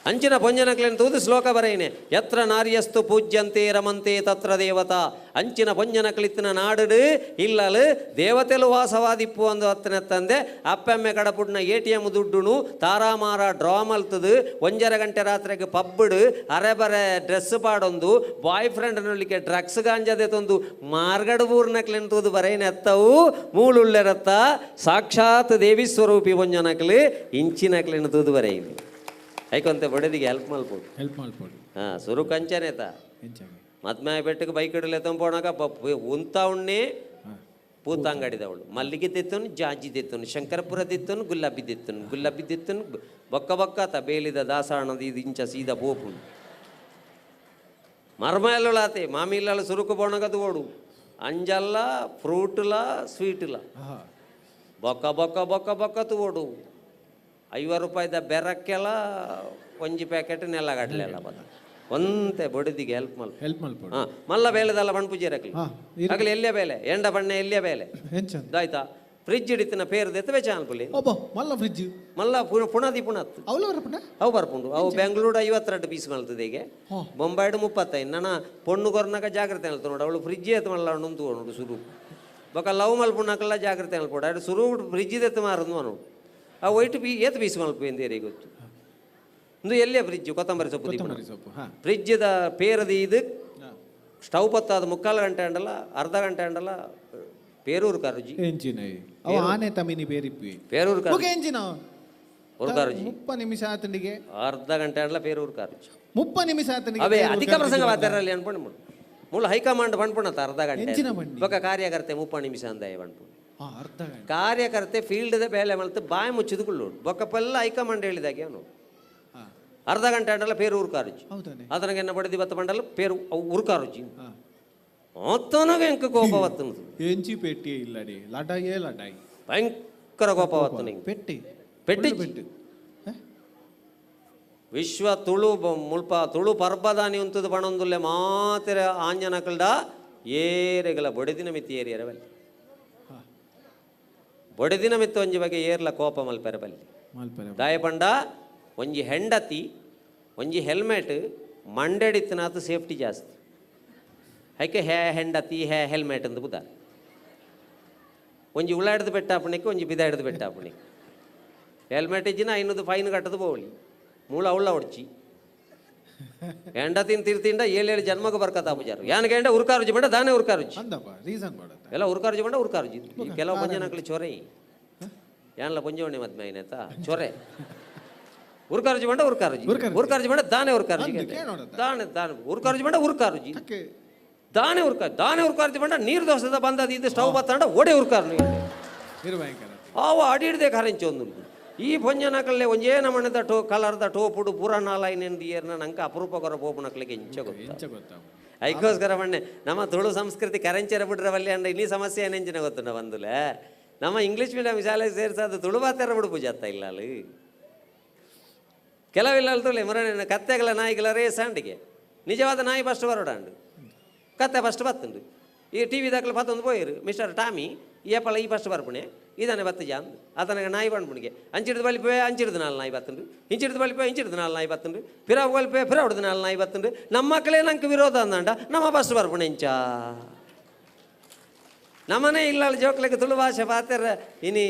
[SPEAKER 9] ಅಂಚಿನ ಪೊಂಜನಕ್ಲೆನ್ ತೂದು ಶ್ಲೋಕ ಬರೆಯಿನೆ ಯತ್ರ ನಾರ್ಯಸ್ತು ಪೂಜ್ಯಂತೆ ರಮಂತೆ ತತ್ರ ದೇವತಾ ಅಂಚಿನ ಪೊಂಜನಕ್ಲಿತ್ತಿನ ನಾಡುಡು ಇಲ್ಲಲು ದೇವತೆಲು ವಾಸವಾದಿಪ್ಪು ಅಂದು ಹತ್ತನೆತ್ತಂದೆ ಅಪ್ಪೆಮ್ಮೆ ಕಡಪುಡ್ನ ಎ.ಟಿ.ಎಂ ದುಡ್ಡುನು ತಾರಾಮಾರ ಡ್ರಾ ಮಲ್ತದು 1.5 ಗಂಟೆ ರಾತ್ರಿಗೆ ಪಬ್ಬಿಡು ಅರೆ ಬರೆ ಡ್ರೆಸ್ ಪಾಡೊಂದು ಬಾಯ್ ಫ್ರೆಂಡ್ ನುಳ್ಳಿಕೆ ಡ್ರಗ್ಸ್ ಗಾಂಜಾದೆ ತಂದು ಮಾರ್ಗಡು ಬೂರ್ನಕ್ಲೆನ್ ತೂದು ಬರೆಯಿನೆ ಎತ್ತವು ಮೂಲುಳ್ಳೆರತ್ತ ಸಾಕ್ಷಾತ್ ದೇವಿ ಸ್ವರೂಪಿ ಪೊಂಜನಕ್ಲು ಇಂಚಿನಕ್ಲೆನ್ ತೂದು ಬರೆಯಿನಿ ಐಕೊಂತೆ ಬಡದಿಗೆ ಹೆಲ್ಪ್ ಮಲ್ಪೊಡು
[SPEAKER 4] ಹೆಲ್ಪ್ ಮಲ್ಪೊಡು.
[SPEAKER 9] ಹಾಂ ಸುರು ಕಂಚನೇತ ಮದ್ಮೆ ಬೆಟ್ಟಕ್ಕೆ ಬೈಕ್ ಇಡಲೆ ತಂಪೋಣಾಗ ಉಂತ ಉಣ್ಣೆ ಪೂತಾಂಗಡಿದವಳು ಮಲ್ಲಿಗೆ ತೆತ್ತನು ಜಾಜಿ ತೆತ್ತನು ಶಂಕರಪುರ ತೆತ್ತನು ಗುಲಾಬಿ ತೆತ್ತನು ಗುಲಾಬಿ ತೆತ್ತನು ಬೊಕ್ಕ ಬೊಕ್ಕ ತ ಬೇಲಿದ ದಾಸಾಣದ ಇದು ಇಂಚ ಸೀದಾ ಪೋಪುಂಡು ಮರ್ಮ ಎಲ್ಲಾತೆ ಮಾಮಿ ಇಲ್ಲಲ್ಲ ಸುರುಕು ಬೋಣಗ ಓಡು ಅಂಜಲ್ಲ ಫ್ರೂಟ್ಲ ಸ್ವೀಟ್ಲ ಬೊಕ್ಕ ಬೊಕ್ಕ ಬೊಕ್ಕ ಬೊಕ್ಕ ತೋಡು 50 ರೂಪಾಯಿದ ಬೆರಕ್ಕೆಲ್ಲ ಒಂಜಿ ಪ್ಯಾಕೆಟ್ ನೆಲಗಡ್ಲೆಲ್ಲ ಬತ್ತ ಒಂತೆ ಬಡದಿಗೆ ಹೆಲ್ಪ್ ಮಲ್ಪ
[SPEAKER 4] ಹೆಲ್ಪ್ ಮಲ್ಪೊಡು.
[SPEAKER 9] ಹಾಂ ಮಲ್ಲ ಬೇಲೆದಲ್ಲ ಬಣ್ಣ ಪೂಜೆ ರಕ್ಲಿ ಅಗಲಿ ಎಲ್ಲಿಯ ಬೇಲೆ ಎಂಡ ಬಣ್ಣ ಎಲ್ಲಿಯ ಬೇಲೆ ಆಯ್ತಾ ಫ್ರಿಜ್ ಹಿಡಿತಿನ ಪೇರ್ದೆತ್ತ ವೆಚ್ಚ ಅನ್ಪುಲಿ
[SPEAKER 4] ಮಲ್ಲ ಫ್ರಿಜ್
[SPEAKER 9] ಮಲ್ಲ ಪುಣದಿ ಪುಣತ್ ಅವು ಬರ್ಪುಂಡು ಅವು ಬೆಂಗಳೂರು 52 ಪೀಸ್ ಮಲ್ತದೆ ಈಗ ಬೊಂಬಾಯ್ಡು 35 ನನ್ನ ಪೊಣ್ಣು ಕೊರ್ನಾಗ ಜಾಗ್ರತೆ ಅಲ್ತ ನೋಡು ಅವಳು ಫ್ರಿಜ್ ಎತ್ತು ಮಲ್ಲ ಉಂಡು ನೋಡು ಸುರು ಬೊಕ ಲವ್ ಮಲ್ಪುಣ್ಣಕ್ಕೆಲ್ಲ ಜಾಗ್ರತೆ ಅಲ್ಪೋಡು ಅಡು ಸುರು ಫ್ರಿಜ್ ಎತ್ತು ಮಾರದು ನೋಡು ಆ ವೈಟ್ ಪೀ ಏತ್ ಪೀಸ್ ಮಲ್ಪ ಎಂದೇರಿ ಗೊತ್ತು ಇಂದು ಎಲ್ಲೇ ಫ್ರಿಜ್ ಕೊತ್ತಂಬರಿ ಸೊಪ್ಪು
[SPEAKER 4] ಕೊತ್ತಂಬರಿ ಸೊಪ್ಪು
[SPEAKER 9] ಫ್ರಿಜ್ದ ಪೇರದಿ ಇದು ಸ್ಟವ್ ಪತ್ತಾದ ಮುಕ್ಕಾಲು ಗಂಟೆ ಅಂಡಲ್ಲ ಅರ್ಧ ಗಂಟೆ ಅಂಡಲ್ಲ ಪೇರೂರು ಕಾರುಜಿ
[SPEAKER 4] ಎಂಚಿನ ಅವು ಆನೆ ತಮಿನಿ ಪೇರಿಪ್ಪಿ
[SPEAKER 9] ಪೇರೂರು
[SPEAKER 4] ಬೊಕ ಎಂಚಿನ
[SPEAKER 9] ಉರ್ಕಾರುಜಿ
[SPEAKER 4] 30 ನಿಮಿಷ ಆತಂಡಿಗೆ
[SPEAKER 9] ಅರ್ಧ ಗಂಟೆ ಅಂಡಲ ಪೇರೂರು ಕಾರುಜಿ
[SPEAKER 4] 30 ನಿಮಿಷ ಆತಂಡಿಗೆ
[SPEAKER 9] ಅವೇ ಅಧಿಕ ಪ್ರಸಂಗ ಮಾತಾಡಲಿ ಅನ್ಕೊಂಡು ಮುಳ್ಳು ಹೈಕಮಾಂಡ್ ಪಣ್ಪುಣತ ಅರ್ಧ ಗಂಟೆ
[SPEAKER 4] ಎಂಚಿನ ಬಂಡಿ?
[SPEAKER 9] ಬೊಕ ಕಾರ್ಯಕರ್ತೆ 30 ನಿಮಿಷ ಅಂದಾಯ ಪಣ್ಪುಣ
[SPEAKER 4] ಅರ್ಧ ಗಂಟೆ
[SPEAKER 9] ಕಾರ್ಯಕರ್ತೆ ಫೀಲ್ಡ್ದ ಬೇಲೆ ಮಲ್ತು ಬಾಯಿ ಮುಚ್ಚಿದುಕೊಳ್ಳೋಡು ಬೊಕ್ಕಪೆಲ್ಲ ಹೈಕಮಾಂಡ್ ಹೇಳಿದಾಗೆ ಅವನು ಅರ್ಧ ಗಂಟೆ ಅಂಡಲ್ಲ ಪೇರು ಉರ್ಕಾರುಜಿ
[SPEAKER 4] ಹೌದಾನೆ
[SPEAKER 9] ಅದನಿಗೆ ಎನ್ನ ಬಡದಿ ಬತ್ತ ಬಂಡಲ್ಲ ಪೇರು ಅವು ಉರ್ಕಾರುಜಿ ಆತನಗೆ ಎಂಕ ಕೋಪ ಬತ್ತನದು
[SPEAKER 4] ಎಂಚಿ ಪೆಟ್ಟಿ ಇಲ್ಲಡಿ ಲಡಾಯೇ ಲಡಾಯಿ
[SPEAKER 9] ಭಯಂಕರ ಕೋಪ ಬತ್ತು ನಿಂಗೆ
[SPEAKER 4] ಪೆಟ್ಟಿ
[SPEAKER 9] ಪೆಟ್ಟಿ ವಿಶ್ವ ತುಳು ಮುಲ್ಪ ತುಳು ಪರ್ಬದಾನಿ ಉಂತದ ಬಣೊಂದುಲ್ಲೆ ಮಾತೆರ ಆಂಜನಕಲ್ಡ ಏರೆಗಲ ಬೊಡೆದಿನ ಮಿತಿ ಏರಿಯರ ಬಲ್ಲಿ ಬೊಡೆದಿನ ಮಿತ್ತ ಒಂಜಿ ಬಗೆ ಏರ್ಲ ಕೋಪ ಮಲ್ಪೆರ ಬಲ್ಲಿ
[SPEAKER 4] ಮಲ್ಪೆರ
[SPEAKER 9] ದಾಯಪಂಡ ಒಂಜಿ ಹೆಂಡತಿ ಒಂಜಿ ಹೆಲ್ಮೆಟ್ ಮಂಡೆಡಿತ್ತನಾತು ಸೇಫ್ಟಿ ಜಾಸ್ತಿ ಹೈಕೆ ಹೇ ಹೆಂಡತಿ ಹೇ ಹೆಲ್ಮೆಟ್ ಅಂದು ಬುದ ಒಂಜಿ ಉಳ ಹಿಡ್ದು ಬೆಟ್ಟ ಆಪಣಿಕೆ ಒಂಜಿ ಬಿದ ಹಿಡ್ದು ಬೆಟ್ಟ ಆಪಣಿಕೆ ಹೆಲ್ಮೆಟ್ ಇಜ್ಜಿನ 500 ಫೈನ್ ಕಟ್ಟದು ಬೋಳಿ ಮೂಳ ಅವಳ ಹೊಡ್ಚಿ ಹೆಂಡತಿನ ತಿರ್ತಿಂಡ ಏಳೇಳು ಜನ್ಮಕ್ಕೆ ಬರ್ಕತ್ತ ಪೂಜಾರು ಯಾನ್ ಗಂಡ ಉರ್ಕಾರುಜಿ ಬೇಡ ದಾನೆ ಉರ್ಕಾರುಜಿ
[SPEAKER 4] ಅಂದಪ್ಪ ರೀಸನ್ ಕೊಡತ್ತ
[SPEAKER 9] ಎಲ್ಲ ಉರ್ಕಾರುಜಿ ಬೇಡ ಉರ್ಕಾರುಜಿ ಕೆಲವು ಪಂಜನಕ್ಲಿ ಚೊರೆ ಯಾನ್ಲ ಪಂಜವಣಿ ಮದ್ಮೆ ಐನತ ಚೊರೆ ಉರ್ಕಾರುಜಿ ಬೇಡ ಉರ್ಕಾರುಜಿ ಉರ್ಕಾರುಜಿ ಬೇಡ ದಾನೆ ಉರ್ಕಾರುಜಿ ದಾನೆ ದಾನೆ ಉರ್ಕಾರುಜಿ ಬೇಡ ಉರ್ಕಾರುಜಿ ದಾನೆ ಉರ್ಕ ದಾನೆ ಉರ್ಕಾರುಜಿ ಬೇಡ ನೀರು ದೋಸದ ಬಂದದ ಇದು ಸ್ಟವ್ ಬತ್ತಾಂಡ ಒಡೆ ಉರ್ಕಾರು ಆವ ಅಡಿ ಹಿಡ್ದೆ ಖಾರಿಂಚಿ ಒಂದು ಈ ಪೊಂಜನಕಲ್ಲೆ ಒಂಜೇ ನಮಣದ ಟೋ ಕಲರ್ದ ಟೋಪುಡು ಪುರಾಣ ಲೈನ್ ಎಂದು ಏರ್ನ ನಂಗೆ ಅಪರೂಪ ಕೊರ ಪೋಪುನಕ್ಲಿಗೆ ಎಂಚ ಗೊತ್ತ ಐಕೋಸ್ಕರ ಬಣ್ಣೆ ನಮ್ಮ ತುಳು ಸಂಸ್ಕೃತಿ ಕರೆಂಚರ ಬಿಡ್ರವಲ್ಲಿ ಅಂಡ ಇನ್ನೀ ಸಮಸ್ಯೆ ಏನೆಂಚಿನ ಗೊತ್ತುಂಡ ಬಂದುಲೆ ನಮ್ಮ ಇಂಗ್ಲೀಷ್ ಮೀಡಿಯಂ ಶಾಲೆ ಸೇರ್ಸಾದ ತುಳು ಬಾತೆರ ಬಿಡು ಪೂಜಾತ ಇಲ್ಲ ಅಲ್ಲಿ ಕೆಲವಿಲ್ಲ ತುಳಿ ಮುರಣೆ ಕತ್ತೆಗಳ ನಾಯಿಗಳ ರೇಸ್ ಅಂಡಿಗೆ ನಿಜವಾದ ನಾಯಿ ಫಸ್ಟ್ ಬರೋಡಂಡು ಕತ್ತೆ ಫಸ್ಟ್ ಬತ್ತುಂಡು ಈ ಟಿ ವಿ ದಾಖಲೆ ಪತ್ತೊಂದು ಪೋಯಿರು ಮಿಸ್ಟರ್ ಟಾಮಿ ಏಪಲ ಈ ಫಸ್ಟ್ ಬರ್ಪುಣೆ ಇದಾನೆ ಬತ್ತು ಜಾನ್ ಆತನಗ ನಾಯಿ ಬಂಡ್ಪುಣಿಗೆ ಅಂಚಿಡ್ದು ಬಲಿಪೆ ಅಂಚಿಡ್ದು ನಾಲ್ ನಾಯಿ ಬತ್ತುಂಡು ಇಂಚಿಡ್ದು ಬಲಿಪೆ ಇಂಚಿಡ್ದು ನಾಲ್ ನಾಯಿ ಬತ್ತುಂಡು ಪಿರಾವ್ ಬಲಿಪೆ ಪಿರ ಹೊಡ್ದು ನಾಲ್ ನಾಯಿ ಬತ್ತುಂಡು ನಮ್ಮ ಮಕ್ಕಳೇ ನಂಗೆ ವಿರೋಧ ಅಂದಂಡ ನಮ್ಮ ಫಸ್ಟ್ ಬರ್ಪುಣೆ ಇಂಚ ನಮ್ಮನೆ ಇಲ್ಲ ಜೋಕ್ಲಿಗೆ ತುಳು ಭಾಷೆ ಪಾತೆರ ಇನಿ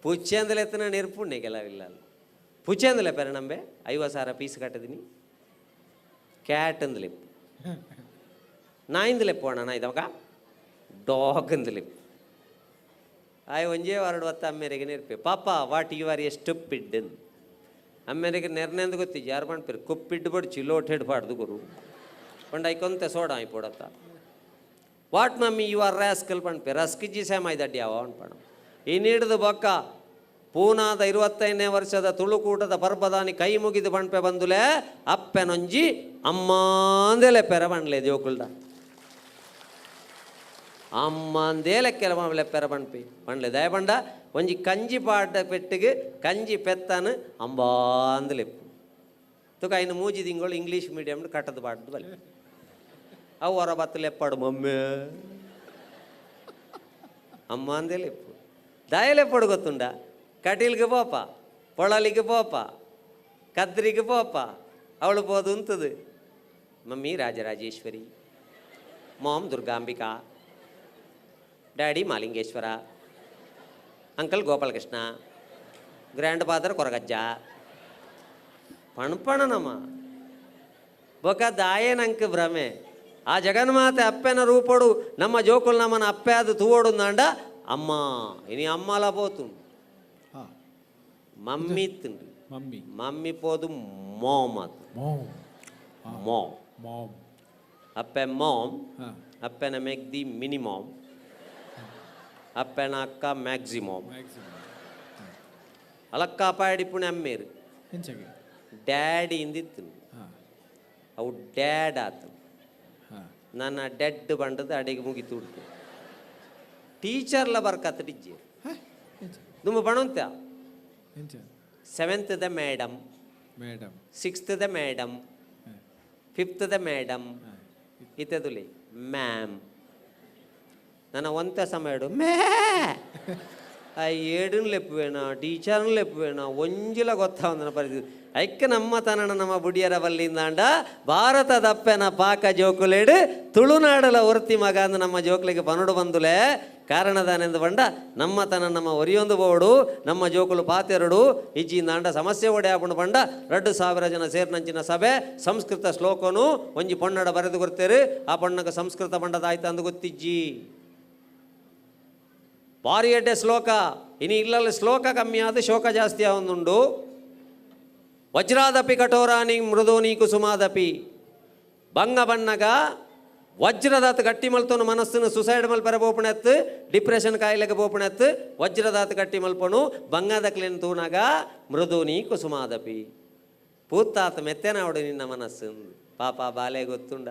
[SPEAKER 9] ಪುಚ್ಚೆಂದಲೆತ್ತನ ನಿರ್ಪುಣ್ಯ ಕೆಲವಿಲ್ಲ ಪುಚ್ಚೆಂದಲೆ ಪೆರ ನಂಬೆ 50,000 ಪೀಸ್ ಕಟ್ಟದಿನಿ ಕ್ಯಾಟ್ ಅಂದ್ಲಿಪ್ ನಾಯಿಂದಲೆ ಪೋಣ ನಾಯ್ದವಾಗ ಡಾಗ್ ಅಂದ್ಲಿಪ್ ಆಯ್ ಒಂಜೇ ವಾರಡು ಹೊತ್ತು ಅಮ್ಮೇರಿಗೆ ನೆರ್ಪೆ ಪಾಪ what you are ಎಷ್ಟು ಪಿಡ್ ಅಮ್ಮೇರಿಗೆ ನೆರ್ನೆಂದು ಗೊತ್ತಿ ಯಾರು ಮಾಡ್ಪಿರು ಕುಪ್ಪಿಡ್ಡು ಬಡ್ಚಿ ಲೋಟ್ ಹಿಡ್ಬಾರ್ದು ಗುರು ಪಂಡ ಐಕೊಂತೆ ಸೋಡಾ ಪೋಡತ್ತ what mummy you are rascal ಪಂಡ್ಪೆ ರಸ್ಕಿಜ್ಜಿ ಸೇಮ ದಡ್ಡಿ ಯಾವ ಅನ್ಪಣ ಈ ನೀಡ್ದು ಬೊಕ್ಕ ಪೂನಾದ 25ನೇ ವರ್ಷದ ತುಳುಕೂಟದ ಪರ್ಬದಾನಿ ಕೈ ಮುಗಿದು ಪಂಡ್ಪೆ ಬಂದುಲೆ ಅಪ್ಪೆನೊಂಜಿ ಅಮ್ಮಾಂದೆಲೆ ಪೆರ ಬಂಡ್ಲೆ ಜೋಕುಲ್ದ ಅಮ್ಮಂದೇಲೆ ಕೆಲವು ಪೆರ ಪಣ್ಪಿ ಪಂಡ್ಲೆ ದಯಪಂಡ ಒಂಜಿ ಕಂಜಿ ಪಾಡ ಪೆಟ್ಟಿಗೆ ಕಂಜಿ ಪೆತ್ತಾನು ಅಂಬಾಂದಲೆಪ್ಪು ತುಕ ಐನು ಮೂಜಿ ತಿಂಗಳು ಇಂಗ್ಲೀಷ್ ಮೀಡಿಯಮ್ ಕಟ್ಟದ ಪಾಡ್ದು ಬಲೆ ಅವು ಹೊರ ಬತ್ತಲೆಪ್ಪಾಡು ಮಮ್ಮೆ ಅಮ್ಮ ಅಂದೇಲೆಪ್ಪು ದಯಲೆಪ್ಪಡು ಗೊತ್ತುಂಡ ಕಟೀಲ್ಗೆ ಪೋಪ ಪೊಳಲಿಗೆ ಪೋಪ ಕದ್ರಿಗೆ ಪೋಪ ಅವಳು ಪೋದು ಉಂತದು mummy Rajarajeshwari mom Durgambika daddy Malingeshwara uncle Gopalakrishna grandfather Koragajja ಪಣ್ಪಣನಮ್ಮ ಬೊಕ ದಾಯೇನಂಕ ಭ್ರಮೆ ಆ ಜಗನ್ಮಾತೆ ಅಪ್ಪೆನ ರೂಪಡು ನಮ್ಮ ಜೋಕುಲ್ ನಮ್ಮನ ಅಪ್ಪೆ ಅದು ತೂವೋಡು ಅಂಡ ಅಮ್ಮ ಇನಿ ಅಮ್ಮಲ ಪೋತುಂಡು ಮಮ್ಮಿ ತಿಂಡು
[SPEAKER 4] ಮಮ್ಮಿ
[SPEAKER 9] ಮಮ್ಮಿ ಪೋದು ಮಾಮ್ ಅದು ಮಾಮ್
[SPEAKER 4] ಮಾಮ್
[SPEAKER 9] ಅಪ್ಪೆ ಮಾಮ್ ಅಪ್ಪೆನ ಮೆಗ್ದಿ ಮಿನಿಮಾಮ್ ಅಪ್ಪೆನ ಅಕ್ಕ ಮ್ಯಾಕ್ಸಿಮಮ್ ಅಲಕ್ಕ ಪಾಡಿ ಪುಣೆ ಅಮ್ಮೇರು ಡ್ಯಾಡಿ ಇಂದಿತ್ತು ಅವು ಡ್ಯಾಡ್ ಆತು ನನ್ನ ಡೆಡ್ ಬಂಡದ ಅಡಿಗೆ ಮುಗಿತು ಉಡ್ತು ಟೀಚರ್ಲ ಬರ್ಕತ್ತ ಡಿಜ್ಜಿ ತುಂಬ ಬಣಂತ seventh the madam
[SPEAKER 4] madam
[SPEAKER 9] sixth the madam fifth the madam ಇತ್ತದುಲಿ ma'am ನನ್ನ ಒಂತ ಸಮಯ ಮೇ ಆ ಏಡನ್ ಲೆಪ್ಪುವೇಣ ಟೀಚರ್ನ ಲೆಪ್ಪುವೇಣ ಒಂಜಿಲ ಗೊತ್ತಾವಂದನ ಪರಿಸ್ಥಿತಿ. ಐಕ್ಕ ನಮ್ಮ ತನನ ನಮ್ಮ ಬುಡಿಯರ ಬಲ್ಲಿಂದಾಂಡ ಭಾರತದಪ್ಪೆನ ಪಾಕ ಜೋಕುಲೇಡು ತುಳುನಾಡಲ ಒರ್ತಿ ಮಗ ಅಂದ್ ನಮ್ಮ ಜೋಕುಲಿಗೆ ಪನುಡು ಬಂದುಲೆ ಕಾರಣದಾನೆಂದು ಬಂಡ ನಮ್ಮ ತನ ನಮ್ಮ ಒರಿಯೊಂದು ಬೋಡು ನಮ್ಮ ಜೋಕುಲು ಪಾತೆರಡು ಇಜ್ಜಿಂದಾಂಡ ಸಮಸ್ಯೆ ಒಡೆ ಆಪುಂಡು ಬಂಡ 2000 ಜನ ಸೇರ್ನಂಚಿನ ಸಭೆ ಸಂಸ್ಕೃತ ಶ್ಲೋಕನು ಒಂಜಿ ಪೊನ್ನಡ ಬರೆದು ಕೊಡ್ತೇರು ಆ ಪೊಣ್ಣಗ ಸಂಸ್ಕೃತ ಬಂಡದ ಆಯ್ತು ಅಂದು ಗೊತ್ತಿಜ್ಜಿ ಭಾರಿ ಎಡ್ಡೆ ಶ್ಲೋಕ ಇನಿ ಇಲ್ಲಲ್ಲಿ ಶ್ಲೋಕ ಕಮ್ಮಿ ಆದ ಶೋಕ ಜಾಸ್ತಿ ಆವೊಂದುಂಡು. ವಜ್ರಾದಪಿ ಕಠೋರಾಣಿ ಮೃದೋನಿ ಕುಸುಮಾದಪಿ ಬಂಗ ಬಣ್ಣಗ ವಜ್ರದಾತ ಗಟ್ಟಿ ಮಲ್ತೋನು ಮನಸ್ಸನ್ನು ಸುಸೈಡ್ ಮಲ್ಪರ ಬೋಪಣೆತ್ತು ಡಿಪ್ರೆಷನ್ ಕಾಯಿಲೆಗೆ ಬೋಪಣೆತ್ತು ವಜ್ರದಾತ ಗಟ್ಟಿ ಮಲ್ಪನು ಬಂಗದಕ್ಲೇನು ತೂನಾಗ ಮೃದೋನಿ ಕುಸುಮಾದಪಿ ಪೂತ್ತಾತ ಮೆತ್ತೆನಾವಡು ನಿನ್ನ ಮನಸ್ಸು ಪಾಪ ಬಾಲೆ ಗೊತ್ತುಂಡ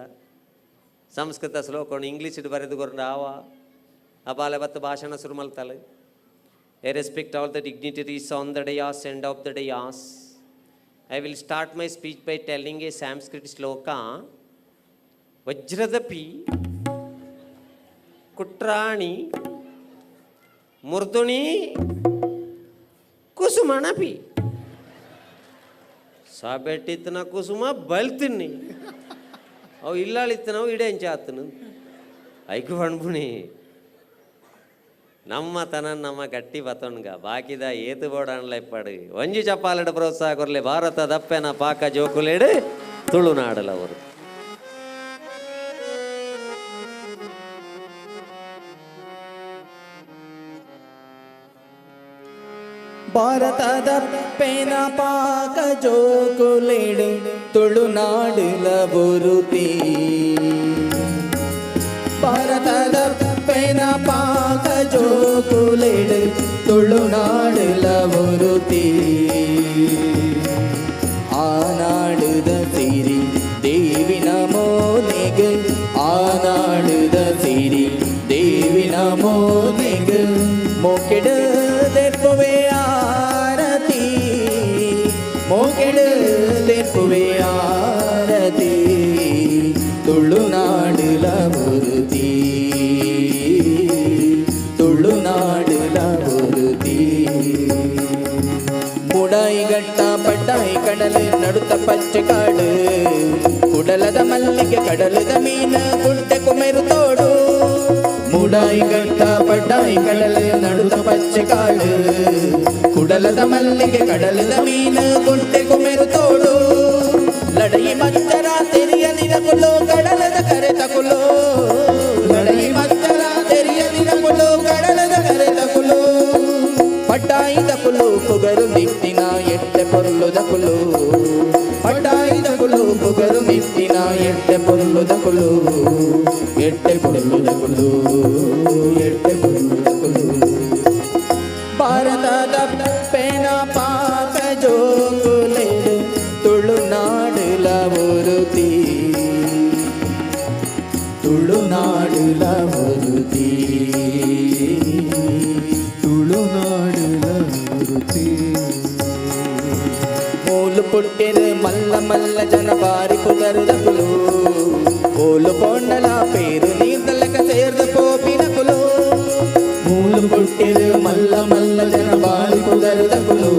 [SPEAKER 9] ಸಂಸ್ಕೃತ ಶ್ಲೋಕನು ಇಂಗ್ಲೀಷ್ ಬರೆದು ಕೊರಂಡ ಆವ ಆ ಬಾಲೆ ಬತ್ತು ಭಾಷಣ ಶುರು ಮಲ್ತಾಳೆ. I respect all the dignitaries on the dais and of the dais. I will start my speech by telling a Sanskrit shloka. Vajradapi Kutrani Murduni Kusumanapi. ಸಾಬೆಟ್ಟಿತ್ತನ ಕುಸುಮ ಬಲ್ತಿನ್ನಿ ಅವು ಇಲ್ಲಾಳಿತ್ತನವು ಇಡೇಂಚಾತನು ಐಕು ಪಣ್ಪುಣಿ ನಮ್ಮ ತನ ನಮ್ಮ ಗಟ್ಟಿ ಬತೊಣ್ಗ ಬಾಕಿದ ಏತು ಬೋಡಾಣ್ಲ ಇಪ್ಪಾಡು ಒಂಜಿ ಚಪ್ಪಾಲೆಡು ಪ್ರೋತ್ಸಾಹ ಕೊರ್ಲೆ ಭಾರತ ದಪ್ಪೆನ ಪಾಕ ಜೋಕುಲೇಡು ತುಳುನಾಡಲವರು.
[SPEAKER 10] ಭಾರತದ ಪೇನ ಪಾಕ ಜೋಕುಲೇಡು ತುಳುನಾಡುಲ ಬುರುತಿ ಭಾರತದ ಪೇನ ಪಾಕ ಜೋಕುಲೇಡು ತುಳುನಾಡುಲ ಬುರುತಿ ಆನಾಡುದ ಸಿರಿ ದೇವಿ ನಮೋನಿಗೆ ಆನಾಡುದ ಸಿರಿ ದೇವಿ ನಮೋನಿಗೆ ಮೋಕೆಡು ದೆಪ್ಪುವೆ ಆರತಿ ಮೋಕೆಡು ದೆಪ್ಪುವೆ ಆರತಿ ತುಳುನಾಡುಲ ಬುರುತಿ ತುಳುನಾಡುಲ ಬುರುತಿ ಮುಡಾಯಿ ಗಟ್ಟ ಪಟ್ಟಾಯಿ ಕಡಲು ನಡುತ್ತ ಪಚ್ಚೆ ಕಾಡು ಕುಡಲದ ಮಲ್ಲಿಗೆ ಕಡಲದ ಮೀನ ಗುಡ್ಡೆ ಕುಮೆರು ತೋಡು ಮುಡಾಯಿ ಗಟ್ಟ ಪಟ್ಟಾಯಿ ಕಡಲು ನಡುತ್ತ ಪಚ್ಚೆ ಕಾಡು ಕುಡಲದ ಮಲ್ಲಿಗೆ ಕಡಲದ ಮೀನ ಗುಡ್ಡೆ ಕುಮೆರು ತೋಡು ಲಡಯಿ ಮಚ್ಚರ ತೆರಿಯ ನಿರಕುಲು ಕಡಲದ ಕರೆ ತಕುಲು ಲಡಯಿ ಮಚ್ಚರ ತೆರಿಯ ನಿರಕುಲು ಕಡಲದ ಕರೆ ತಕುಲು ಪಟ್ಟಾಯಿ ತಕುಲು ಪುಗರು ನಿಟ್ಟಿನ ಎಟ್ಟೆ ಪೊರ್ಲು ದಕುಲು ಪಟ್ಟಾಯಿ ತಕುಲು ಪುಗರು ನಿಟ್ಟಿನ ಎಟ್ಟೆ ಪೊರ್ಲು ದಕುಲು ಎಟ್ಟೆ ಪೊರ್ಲು ದಕುಲು ಎಟ್ಟೆ ಪೊರ್ಲು ದಕುಲು ಭಾರತದ ಪೇನ ಪಾಕ ಜೋಕುಲೇಡು ತುಳುನಾಡುಲ ಒರುತಿ ತುಳುನಾಡುಲ ಒರುತಿ
[SPEAKER 15] ತುಳುನಾಡುಲ ಒರುತಿ
[SPEAKER 10] ಮೂಲು ಪುಟ್ಟಿರು ಮಲ್ಲ ಮಲ್ಲ ಜನ ಬಾರಿ ಪುಗರುದಕುಲು ಓಲು ಪೋಂಡಲ ಪೇರು ನೀರ್ದಲಕ ಸೇರ್ದ ಪೋಪಿನಕುಲು ಮೂಲು ಪುಟ್ಟಿರು ಮಲ್ಲ ಮಲ್ಲ ಜನ ಬಾರಿ ಪುಗರುದಕುಲು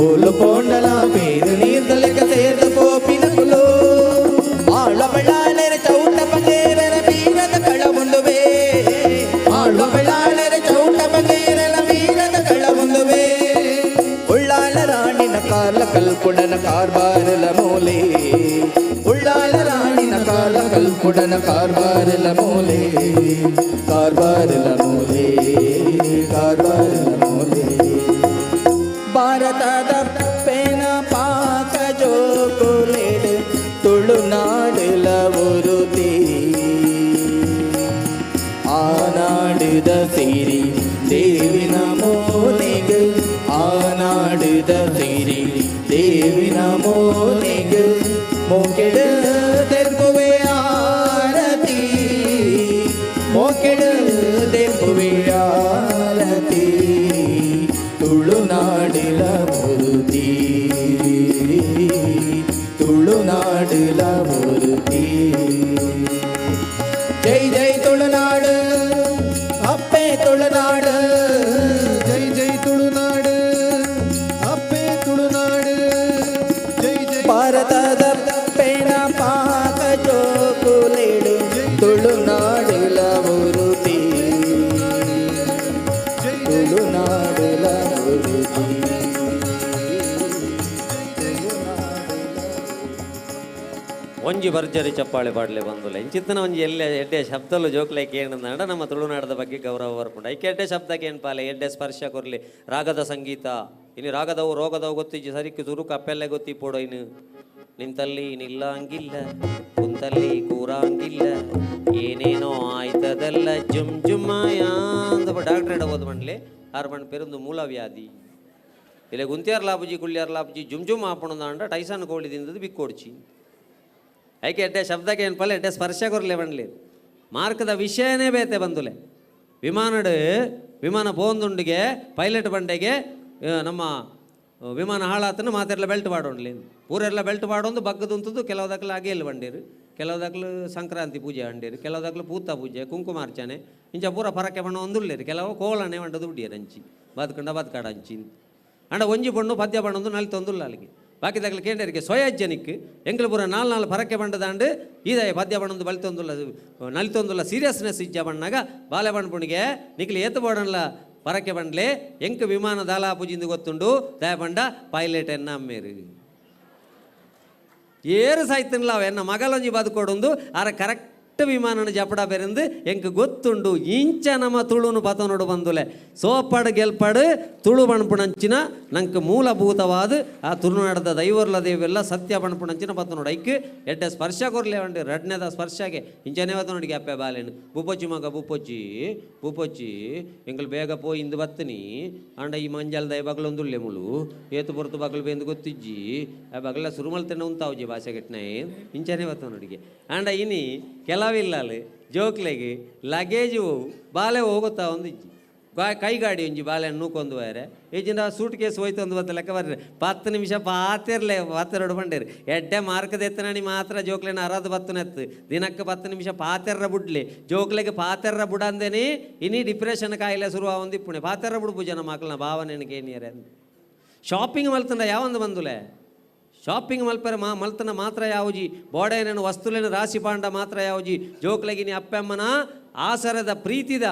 [SPEAKER 10] ಓಲು ಪೋಂಡಲ ಪೇರು ನೀರ್ದಲಕ ಸೇರ್ದ ಪೋಪಿನಕುಲು ಆಳ ಬಳ್ಳಾಳೆರ ಚೌಟ ಬಂಗೇರನ ಬೀರದ ಕಳವುಂಡುವೆ ಆಳ ಬಳ್ಳಾಳೆರ ಚೌಟ ಬಂಗೇರನ ಬೀರದ ಕಳವುಂಡುವೆ ಉಳ್ಳಾಲ ರಾಣಿನ ಕಾಲ ಕಲ್ಪುಡನ ಕಾರ್ಬಾರಲ ಮೂಲೆ ಉಳ್ಳಾಲ ರಾಣಿನ ಕಾಲ ಕಲ್ಪುಡನ ಕಾರ್ಬಾರಲ ಮೂಲೆ ಕಾರ್ಬಾರಲ ಮೂಲೆ ಕಾರ್ಬಾರಲ ಮೂಲೆ ಭಾರತದ ಪೇನ ಪಾಕ ಜೋಕುಲೇಡು ತುಳುನಾಡುಲ ಒರುತಿ ಆನಾಡುದ ಸಿರಿ ದೇವಿ ನಮೋನಿಗೆ ಆನಾಡುದ ಸಿರಿ ದೇವಿ ನಮೋನಿಗೆ ಮೋಕೆಡು ದೆಪ್ಪುವೆ ಆರತಿ ಮೋಕೆಡು ದೆಪ್ಪುವೆ ಆರತಿ ತುಳುನಾಡಿಲ ಒರುತಿ ತುಳುನಾಡಿಲ ಒರುತಿ ಜೈ ಜೈ ತುಳುನಾಡು ಅಪ್ಪೆ ತುಳುನಾಡು
[SPEAKER 15] ಜೈ ಜೈ ತುಳುನಾಡು ಅಪ್ಪೆ ತುಳುನಾಡು.
[SPEAKER 9] ಭರ್ಜರಿ ಚಪ್ಪಾಳೆ ಪಾಡಲೆ ಬಂದುಲ್ಲ. ಇಂಚಿತ್ತನ ಒಂಜಿ ಎಲ್ಲ ಎಡ್ಡೆ ಶಬ್ದಲು ಜೋಕ್ಲೈಕ್ ಏನಂದ ನಮ್ಮ ತುಳುನಾಡದ ಬಗ್ಗೆ ಗೌರವ ಬರ್ಪುಂಡು. ಐಕೆ ಎಡ್ಡೆ ಶಬ್ದಕ್ಕೆ ಏನು ಪಾಲೆ, ಎಡ್ಡೆ ಸ್ಪರ್ಶ ಕೊರ್ಲಿ. ರಾಗದ ಸಂಗೀತ ಇನ್ನು ರಾಗದವು ರೋಗದವು ಗೊತ್ತಿಜ್ಜಿ ಸರಿಕ್ ತುರುಕು ಅಪ್ಪೆಲ್ಲ ಗೊತ್ತಿ ಪೋಡೋ. ಇನ್ನು ನಿಂತಲ್ಲಿ ನಿಲ್ಲಂಗಿಲ್ಲ, ಕುಂತಲ್ಲಿ ಕೂರಂಗಿಲ್ಲ, ಏನೇನೋ ಆಯ್ತದಲ್ಲ ಜುಮ್ ಜುಮ್ಮಾಯ ಅಂತ ಡಾಕ್ಟ್ರ್ ಇಡಬೋದು ಬಂಡ್ಲೆ. ಆರು ಬಂಡ್ ಪೆರುಂದು ಮೂಲವ್ಯಾಧಿ ಇಲ್ಲ. ಗುಂತಿಯಾರ್ ಲಾಪುಜಿ ಕುಳ್ಳಿಯಾರ್ ಲಾಪುಜಿ ಜುಮ್ ಜುಮ್ ಆಪಣದ ಟೈಸನ್ ಕೋಳಿ ತಿಂದದ್ದು ಬಿಕ್ಕೋಡ್ಚಿ. ಐಕೆ ಎಡ್ಡೆ ಶಬ್ದಕ್ಕೆ ಏನು ಪಲ್ಲೆ ಎಡ್ಡೆ ಸ್ಪರ್ಶ ಕೊರ್ಲೆ ಬಂಡ್ಲಿ. ಮಾರ್ಕದ ವಿಷಯನೇ ಬೇತೆ ಬಂದುಲೆ. ವಿಮಾನಡು ವಿಮಾನ ಪೋಂದುಂಡಿಗೆ ಪೈಲಟ್ ಬಂಡೆಗೆ ನಮ್ಮ ವಿಮಾನ ಹಾಳಾತನ ಮಾತೆಲ್ಲ ಬೆಲ್ಟ್ ಪಾಡೋಣ್ಲಿ, ಪೂರೆಲ್ಲ ಬೆಲ್ಟ್ ಪಾಡೊಂದು ಬಗ್ಗದುಂತದ್ದು. ಕೆಲವು ದಾಖಲೆ ಅಗೇಲ್ ಬಂಡೀರು, ಕೆಲವು ದಾಖಲು ಸಂಕ್ರಾಂತಿ ಪೂಜೆ ಅಂಡೀರು, ಕೆಲವು ದಾಖಲು ಪೂತ ಪೂಜೆ ಕುಂಕುಮಾರ್ಚನೆ ಇಂಚ ಪೂರ ಪರಕೆ ಬಣ್ಣ ಒಂದುಳ್ಳೇರು. ಕೆಲವು ಕೋಲನೆ వంಡದು ಉಡಿಯರು ಅಂಚಿ ಬದುಕಂಡ ಬದುಕಾಡ ಅಂಚಿ ಅಂಡ ಒಂಜಿ ಬಣ್ಣು ಪದ್ಯ ಬಣ್ಣೊಂದು ನಲಿ ತೊಂದುಲ್ಲ ಅಲ್ಲಿಗೆ. ಬಾಕಿ ದಾಖಲೆ ಕೇಂದ್ರರಿಗೆ ಸೋಯಾಜನಿಕ್ ಎಂಗ್ಲ ಪೂರ ನಾಲ್ ನಾಲ್ ಪರಕೆ ಬಂಡದಾಂಡು ಈದಾಯ ಪದ್ಯ ಬಣ್ಣೊಂದು ಬಲಿ ತೊಂದುಲ್ಲ ನಲಿ ತೊಂದುಲ್ಲ ಸೀರಿಯಸ್ನೆಸ್ ಇಜ್ಜ ಬಣ್ಣಾಗ ಬಾಲೆ ಬಣ್ಪುಣಿಗೆ ನಿಕ್ಲಿ ಏತು ಬೋಡನ್ಲ ಪರಕೆ ಬಂಡ್ಲೆ ಎಂಕ್ ವಿಮಾನ ದಾಲಾ ಪೂಜಿಂದು ಗೊತ್ತುಂಡು ದಯ ಬಂಡ ಪೈಲಟ್ ಎನ್ನ ಅಮ್ಮೇರು ಏರು ಸಾಯ್ತನ್ಲ ಅವ ಎನ್ನ ಮಗಲೊಂಜಿ ಬದುಕೊಡೊಂದು ಆರ ಕರೆಕ್ಟ್ ವಿಮಾನನ ಜಪಡ ಬೆರೆಂದು ಎಂಕ್ ಗೊತ್ತುಂಡು. ಇಂಚ ನಮ್ಮ ತುಳುನು ಪತನೋಡು ಬಂದುಲೆ ಸೋಪಾಡು ಗೆಲ್ಪಾಡು ತುಳು ಬಣ್ಪುಣಂಚಿನ ನಂಗೆ ಮೂಲಭೂತವಾದ ಆ ತುಳುನಾಡದ ದೈವರ್ಲ ದೇವೆಲ್ಲ ಸತ್ಯ ಬಣ್ಪುಣಂಚಿನ ಪತನೋಡು. ಐಕ್ ಎಡ್ಡೆ ಸ್ಪರ್ಶ ಕೊರ್ಲೆ వండి ರಡ್ನೆದ ಸ್ಪರ್ಶಗೆ ಇಂಚನೇ ಬತನೋಡಿಗೆ ಅಪ್ಪೆ ಬಾಲೇನು ಬುಪೊಚ್ಚಿ ಮಗ ಬುಪೊಚ್ಚಿ ಬುಪೊಚ್ಚಿ ಎಂಕಲ್ ಬೇಗ ಪೋಯಿ ಇಂದು ಬತ್ತನಿ ಅಂಡ ಈ ಮಂಜಲ್ ದಯ ಬಗಲೊಂದುಲ್ಲೆ ಮುಳು ಏತು ಪೊರ್ತು ಬಗಲು ಬೇಂದು ಗೊತ್ತಿಜ್ಜಿ ಆ ಬಗಲ ಸುರುಮಲ್ ತಿನ್ನ ಉಂತಾವುಜಿ ಭಾಷೆ ಗೆಟ್ನಾಯಿ ಇಂಚನೇ ಬತ್ತನೋಡಿಗೆ. ಅಂಡ ಇನಿ ಕೆಲವಿಲ್ಲಲ್ಲಿ ಜೋಕ್ಲೆಗೆ ಲಗೇಜ್ ಬಾಲೆ ಹೋಗುತ್ತಾ ಒಂದು ಇಜ್ಜಿ ಕೈ ಗಾಡಿ ಒಂಜಿ ಬಾಲೆ ನೂಕೊಂದು ಬೇರೆ ಈಜಿನ ಸೂಟ್ ಕೇಸ್ ಹೋಯ್ತು ಒಂದು ಬತ್ತ ಲೆಕ್ಕ ಬರ್ರಿ 10 ನಿಮಿಷ ಪಾತಿರ್ಲೆ ಪಾತಿರೋಡು ಬಂಡೇರಿ ಎಡ್ಡೆ ಮಾರ್ಕದ ಎತ್ತನಾಣಿ ಮಾತ್ರ ಜೋಕ್ಲೆನ ಅರದು ಬತ್ತನೆತ್ತು ದಿನಕ್ಕೆ 10 ನಿಮಿಷ ಪಾತೆರ್ರ ಬುಡ್ಲಿ ಜೋಕ್ಲೆಗೆ ಪಾತೆರ್ರ ಬುಡಂದೇನೆ ಇನಿ ಡಿಪ್ರೆಷನ್ ಕಾಯಿಲೆ ಶುರು ಒಂದು ಇಪ್ಪುಣೆ ಪಾತೆರ್ರ ಬುಡ್ಪು ಜನ ಮಕ್ಕಳನ್ನ ಭಾವನೆ ಏನಿಯರೆ ಶಾಪಿಂಗ್ ಮಲ್ತಂಡ ಯಾವೊಂದು ಬಂದುಲೆ ಶಾಪಿಂಗ್ ಮಲ್ಪೆರ ಮಾ ಮಲ್ತನ ಮಾತ್ರ ಯಾವುಜಿ ಬೋಡೇನೇನು ವಸ್ತುಲೇನು ರಾಶಿ ಪಾಂಡ ಮಾತ್ರ ಯಾವುಜಿ ಜೋಕ್ಲೆಗಿನಿ ಅಪ್ಪೆಮ್ಮನ ಆಸರದ ಪ್ರೀತಿದ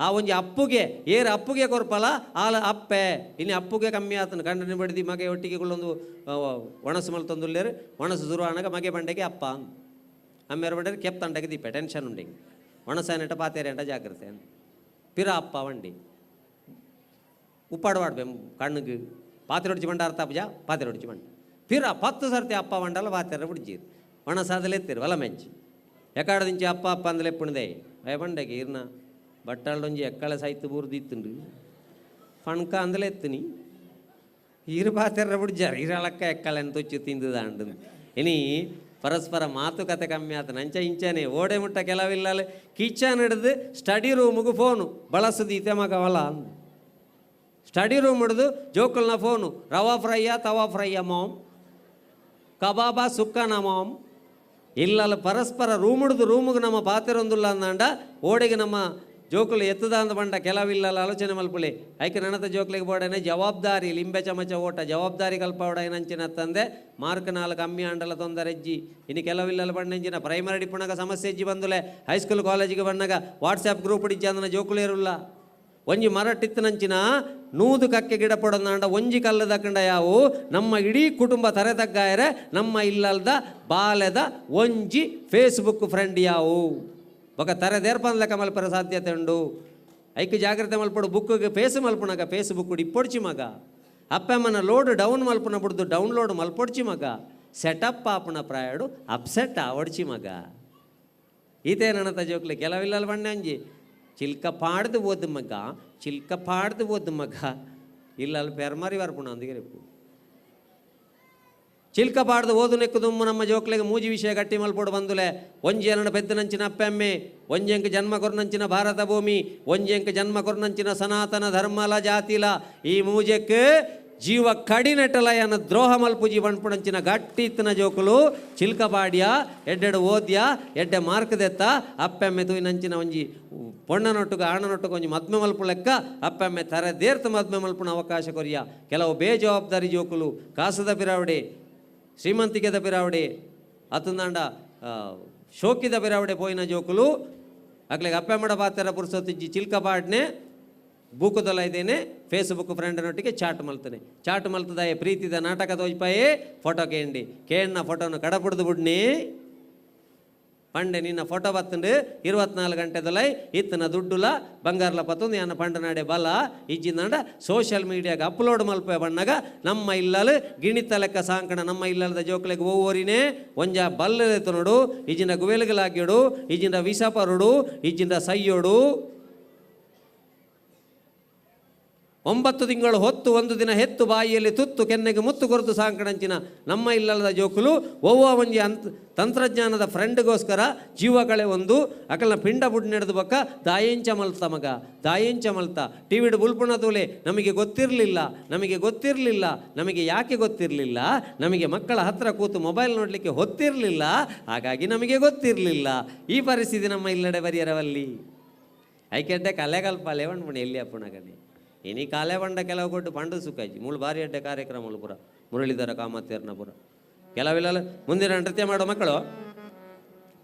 [SPEAKER 9] ಆ ಒಂಜಿ ಅಪ್ಪುಗೆ ಏರು ಅಪ್ಪುಗೆ ಕೊರ್ಪಲ ಆಲ ಅಪ್ಪೆ ಇನ್ನು ಅಪ್ಪುಗೆ ಕಮ್ಮಿ ಆತನ ಗಂಡನ ಬಡಿದಿ ಮಗೆ ಒಟ್ಟಿಗೆ ಒಂದು ಒಣಸು ಮಲ್ತೊಂದುಲ್ಲೇರು ಒಣಸು ಶುರು ಆನಗ ಮಗೆ ಬಂಡೆಗೆ ಅಪ್ಪ ಅಮ್ಮೇರು ಬಂಡೇರು ಕೆಪ್ ತಂಡಗೆ ದೀಪ ಟೆನ್ಷನ್ ಉಂಡೆ ಒಣಸಾನೆಟ ಪಾತೇರೆ ಅಂಟ ಜಾಗ್ರತೆ ಪಿರ ಅಪ್ಪ ವಂಡಿ ಉಪ್ಪಾಡು ವಾಡ್ಬೆ ಕಣ್ಣಿಗೆ ಪಾತ್ರೆ ಹೊಡಿಚಿ ಬಂಡ ಅರ್ಥ ಅಪ್ಪಜ ಪಾತ್ರೆ ಹೊಡಿಚಿ ಬಂಡ ಪಿರ 10 ಸರ್ತಿ ಅಪ್ಪ వంಡಲ ಪಾತೆರ ಬಿಡ್ಜೀರು ಒಣಸಾದಲೆತ್ತಿರು ವಲ ಮೆಂಚಿ ಎಕಾಡದಿಂಚಿ ಅಪ್ಪ ಅಪ್ಪ ಅಂದಲೆ ಪುಣದೆ ಭಯಪಂಡೆಗೆ ಇರ್ನ ಬಟ್ಟಾಳೊಂಜಿ ಎಕ್ಕಳ ಸಾಯ್ತು ಬೂರ್ದಿತ್ತುಂಡು ಫಣ್ಕ ಅಂದಲೆ ಎತ್ತನಿ ಇರು ಪಾತೆರ ಬಿಡ್ಜಾರ ಇರಳಕ್ಕ ಎಕ್ಕಳೆನ್ ತೊಚ್ಚು ತಿಂದುದಾಂಡು ಇನಿ ಪರಸ್ಪರ ಮಾತುಕತೆ ಕಮ್ಮಿ ಆತನ ಅಂಚ ಇಂಚನೆ ಓಡೆ ಮುಟ್ಟ ಕೆಲವಿಲ್ಲ ಕಿಚನ್ ಹಿಡಿದು ಸ್ಟಡಿ ರೂಮಿಗೆ ಫೋನು ಬಳಸದೀತೆ ಮಗ ಹೊಲ ಸ್ಟಡಿ ರೂಮ್ ಹಿಡಿದು ಜೋಕಲ್ನ ಫೋನು ರವಾ ಫ್ರೈಯ ತವಾ ಫ್ರೈಯ ಮಾಮ್ ಕಬಾಬ ಸುಕ್ಕನ ಮಾಮ್ ಇಲ್ಲಲ್ಲ ಪರಸ್ಪರ ರೂಮ್ ಹಿಡಿದು ರೂಮಿಗೆ ನಮ್ಮ ಪಾತಿರೊಂದುಲ್ಲ ಅಂದಾಂಡ ಓಡೆಗೆ ನಮ್ಮ ಜೋಕುಲು ಎತ್ತದ ಅಂದ ಬಂಡ ಕೆಲವಿಲ್ಲಲ್ಲ ಆಲೋಚನೆ ಮಲ್ಪುಳಿ ಐಕೆ ನನತ ಜೋಕ್ಲಿಗೆ ಬೋಡನೆ ಜವಾಬ್ದಾರಿ ಲಿಂಬೆ ಚಮಚ ಓಟ ಜವಾಬ್ದಾರಿ ಕಲ್ಪವಡ ಏನಂಚಿನ ತಂದೆ ಮಾರ್ಕ್ 4 ಕಮ್ಮಿ ಆಂಡಲ ತೊಂದರೆ ಹೆಜ್ಜಿ ಇನ್ನು ಕೆಲವಿಲ್ಲಲ್ಲ ಬಂಡೆಂಚಿನ ಪ್ರೈಮರಿ ಡಿಪ್ಪಣಗ ಸಮಸ್ಯೆ ಹೆಜ್ಜಿ ಬಂದುಲೆ ಹೈಸ್ಕೂಲ್ ಕಾಲೇಜಿಗೆ ಬಂದಾಗ ವಾಟ್ಸ್ಯಾಪ್ ಗ್ರೂಪ್ ಇಜ್ಜಿ ಅಂದನ ಜೋಕುಲು ಇರುಲ್ಲ ಒಂಜಿ ಮರಟಿತ್ತನಂಚಿನ ನೂದು ಕಕ್ಕೆ ಗಿಡ ಪಡೋದಾಂಡ ಒಂಜಿ ಕಲ್ಲು ದಕ್ಕಂಡ ಯಾವು ನಮ್ಮ ಇಡೀ ಕುಟುಂಬ ತರೆ ತಗ್ಗಾಯರೆ ನಮ್ಮ ಇಲ್ಲಲ್ದ ಬಾಲೆದ ಒಂಜಿ ಫೇಸ್ಬುಕ್ ಫ್ರೆಂಡ್ ಯಾವು ಬೊಕ ತರೆ ದೇರ್ಪಂದ್ಲೆಕ್ಕ ಮಲ್ಪರ ಸಾಧ್ಯತೆ ಉಂಡು ಐಕ್ ಜಾಗ್ರತೆ ಮಲ್ಪಡು ಬುಕ್ಗೆ ಫೇಸ್ ಮಲ್ಪುಣಗ ಫೇಸ್ಬುಕ್ ಇಪ್ಪೊಡ್ಚಿ ಮಗ ಅಪ್ಪಮ್ಮನ ಲೋಡ್ ಡೌನ್ ಮಲ್ಪುನ ಬಿಡ್ದು ಡೌನ್ಲೋಡ್ ಮಲ್ಪೊಡ್ಚಿ ಮಗ ಸೆಟಪ್ ಆಪುಣ ಪ್ರಾಯಡು ಅಪ್ಸೆಟ್ ಆವಡ್ಚಿ ಮಗ ಈತೇ ನನ್ನತ ಜೋಕ್ಲೆ ಕೆಲವಿಲ್ಲ ಬಣ್ಣ ಅಂಜಿ ಚಿಲ್ಕ ಪಾಡ್ದು ಓದು ಮಗ ಚಿಲ್ಕ ಪಾಡ್ದು ಓದು ಮಗ ಇಲ್ಲ ಅಲ್ಲಿ ಪೆರ್ಮರಿ ಬರ್ಪುಣ ಅಂದಿಗೆ ರೇಪು ಚಿಲ್ಕ ಪಾಡ್ದು ಓದು ನೆಕ್ಕುದುಮ್ಮು ನಮ್ಮ ಜೋಕ್ಲೆಗೆ ಮೂಜಿ ವಿಷಯ ಗಟ್ಟಿ ಮಲ್ಪೋಡು ಬಂದುಲೆ ಒಂಜಿ ಎರಡ ಪೆದ್ದನಂಚಿನ ಅಪ್ಪೆಮ್ಮೆ ಒಂಜೆಂಕ್ ಜನ್ಮ ಕೊರ್ನಂಚಿನ ಭಾರತ ಭೂಮಿ ಒಂಜೆಂಕ್ ಜನ್ಮ ಕೊರ್ನಂಚಿನ ಸನಾತನ ಧರ್ಮಲ ಜಾತಿಲ ಈ ಮೂಜೆಕ್ ಜೀವ ಕಡಿನೆಟಲಯನ ದ್ರೋಹ ಮಲ್ಪುಜಿ ಬಣ್ಪುಣಂಚಿನ ಗಟ್ಟಿ ಇತ್ತನ ಜೋಕುಲು ಚಿಲ್ಕಪಾಡ್ಯ ಎಡ್ಡೆಡು ಓದ್ಯ ಎಡ್ಡೆ ಮಾರ್ಕದೆತ್ತ ಅಪ್ಪೆಮ್ಮೆ ತೂಯಿನಂಚಿನ ಒಂಜಿ ಪೊಣ್ಣನೊಟ್ಟುಗ ಆಣನೊಟ್ಟುಗ ಒಂಜಿ ಮದ್ಮೆ ಮಲ್ಪು ಲೆಕ್ಕ ಅಪ್ಪೆಮ್ಮೆ ತರೆ ದೇರ್ತ ಮದ್ಮೆ ಮಲ್ಪುಣ ಅವಕಾಶ ಕೊರಿಯ ಕೆಲವು ಬೇಜವಾಬ್ದಾರಿ ಜೋಕುಲು ಕಾಸದ ಪಿರಾವಡೆ ಶ್ರೀಮಂತಿಕೆದ ಪಿರಾವಡೆ ಅತಂದಾಂಡ ಶೋಕಿದ ಪಿರಾವಡೆ ಪೋಯಿನ ಜೋಕುಲು ಅಕ್ಲೆಗೆ ಅಪ್ಪೆಮ್ಮಡ ಪಾತೆರ ಪುರ್ಸೊತ್ತಿಜ್ಜಿ ಚಿಲ್ಕಪಾಡ್ನೆ ಬೂಕುದಲ್ಲ ಇದ್ದೇನೆ ಫೇಸ್ಬುಕ್ ಫ್ರೆಂಡ್ನೊಟ್ಟಿಗೆ ಚಾಟ್ ಮಲ್ತಾನೆ ಚಾಟ್ ಮಲ್ತದಾಯ ಪ್ರೀತಿದ ನಾಟಕ ತೋಜ್ಪಾಯೇ ಫೋಟೋ ಕೇಂಡಿ ಕೇಣ್ಣ ಫೋಟೋನು ಕಡಪುಡ್ದು ಬುಡ್ನಿ ಪಂಡೆ ನಿನ್ನ ಫೋಟೋ ಬತ್ತಂಡು 24 ಗಂಟೆದಲೈ ಇತ್ತನ ದುಡ್ಡುಲ ಬಂಗಾರಲ ಪತ್ತೊಂದು ಯಾನ ಪಂಡನಾಡೆ ಬಲ ಇಜ್ಜಿಂದಂಡ ಸೋಷಿಯಲ್ ಮೀಡಿಯಾಗ ಅಪ್ಲೋಡ್ ಮಲ್ಪೆ ಬಣ್ಣಗ ನಮ್ಮ ಇಲ್ಲಲು ಗಿಣಿತ ಲೆಕ್ಕ ಸಾಂಕಣ ನಮ್ಮ ಇಲ್ಲದ ಜೋಕ್ಲೆಗ್ ಒವ್ವೋರಿನೇ ಒಂಜ ಬಲ್ಲೆತ್ತನೋಡು ಇಜ್ಜಿಂದ ಗುವೆಲ್ಗಲಾಗ್ಯೋಡು ಇಜ್ಜಿಂದ ವಿಷಪರುಡು ಇಜ್ಜಿಂದ ಸೈಯೋಡು 9 ತಿಂಗಳು ಹೊತ್ತು ಒಂದು ದಿನ ಹೆತ್ತು ಬಾಯಿಯಲ್ಲಿ ತುತ್ತು ಕೆನ್ನೆಗೆ ಮುತ್ತು ಕೊರತು ಸಾಂಕಣಂಚಿನ ನಮ್ಮ ಇಲ್ಲದ ಜೋಕುಲು ಒವ್ವ ಒಂಜಿ ಅಂತ ತಂತ್ರಜ್ಞಾನದ ಫ್ರೆಂಡ್ಗೋಸ್ಕರ ಜೀವ ಕಳೆ ಒಂದು ಅಕಲ್ನ ಪಿಂಡ ಬುಡ್ ನಡೆದು ಬಕ್ಕ ದಾಯಂಚ ಮಲ್ತ ಮಗ ದಾಯಂಚ ಮಲ್ತ ಟಿ ವಿಡ್ ಬುಲ್ಪುಣ ತೋಲೆ ನಮಗೆ ಗೊತ್ತಿರಲಿಲ್ಲ ನಮಗೆ ಗೊತ್ತಿರಲಿಲ್ಲ ನಮಗೆ ಯಾಕೆ ಗೊತ್ತಿರಲಿಲ್ಲ ನಮಗೆ ಮಕ್ಕಳ ಹತ್ರ ಕೂತು ಮೊಬೈಲ್ ನೋಡಲಿಕ್ಕೆ ಹೊತ್ತಿರಲಿಲ್ಲ ಹಾಗಾಗಿ ನಮಗೆ ಗೊತ್ತಿರಲಿಲ್ಲ ಈ ಪರಿಸ್ಥಿತಿ ನಮ್ಮ ಇಲ್ಲಡೆ ಬರಿಯರವಲ್ಲಿ ಐಕೆಡ್ಡೆ ಕಲೆಗಲ್ಪಾಲೆ ಪಣಿ ಎಲ್ಲಿ ಅಪ್ಪಣಗನೆ ಇನಿ ಕಾಲೆ ಬಂಡ ಕೆಲವು ಕೊಟ್ಟು ಪಂಡು ಸುಖಾಜಿ ಮೂಳು ಭಾರಿ ಅಡ್ಡೆ ಕಾರ್ಯಕ್ರಮಗಳು ಪುರ ಮುರಳೀಧರ ಕಾಮತ್ತೇರ್ನ ಪುರ ಕೆಲವೆಲ್ಲ ಮುಂದಿನ ನೃತ್ಯ ಮಾಡೋ ಮಕ್ಕಳು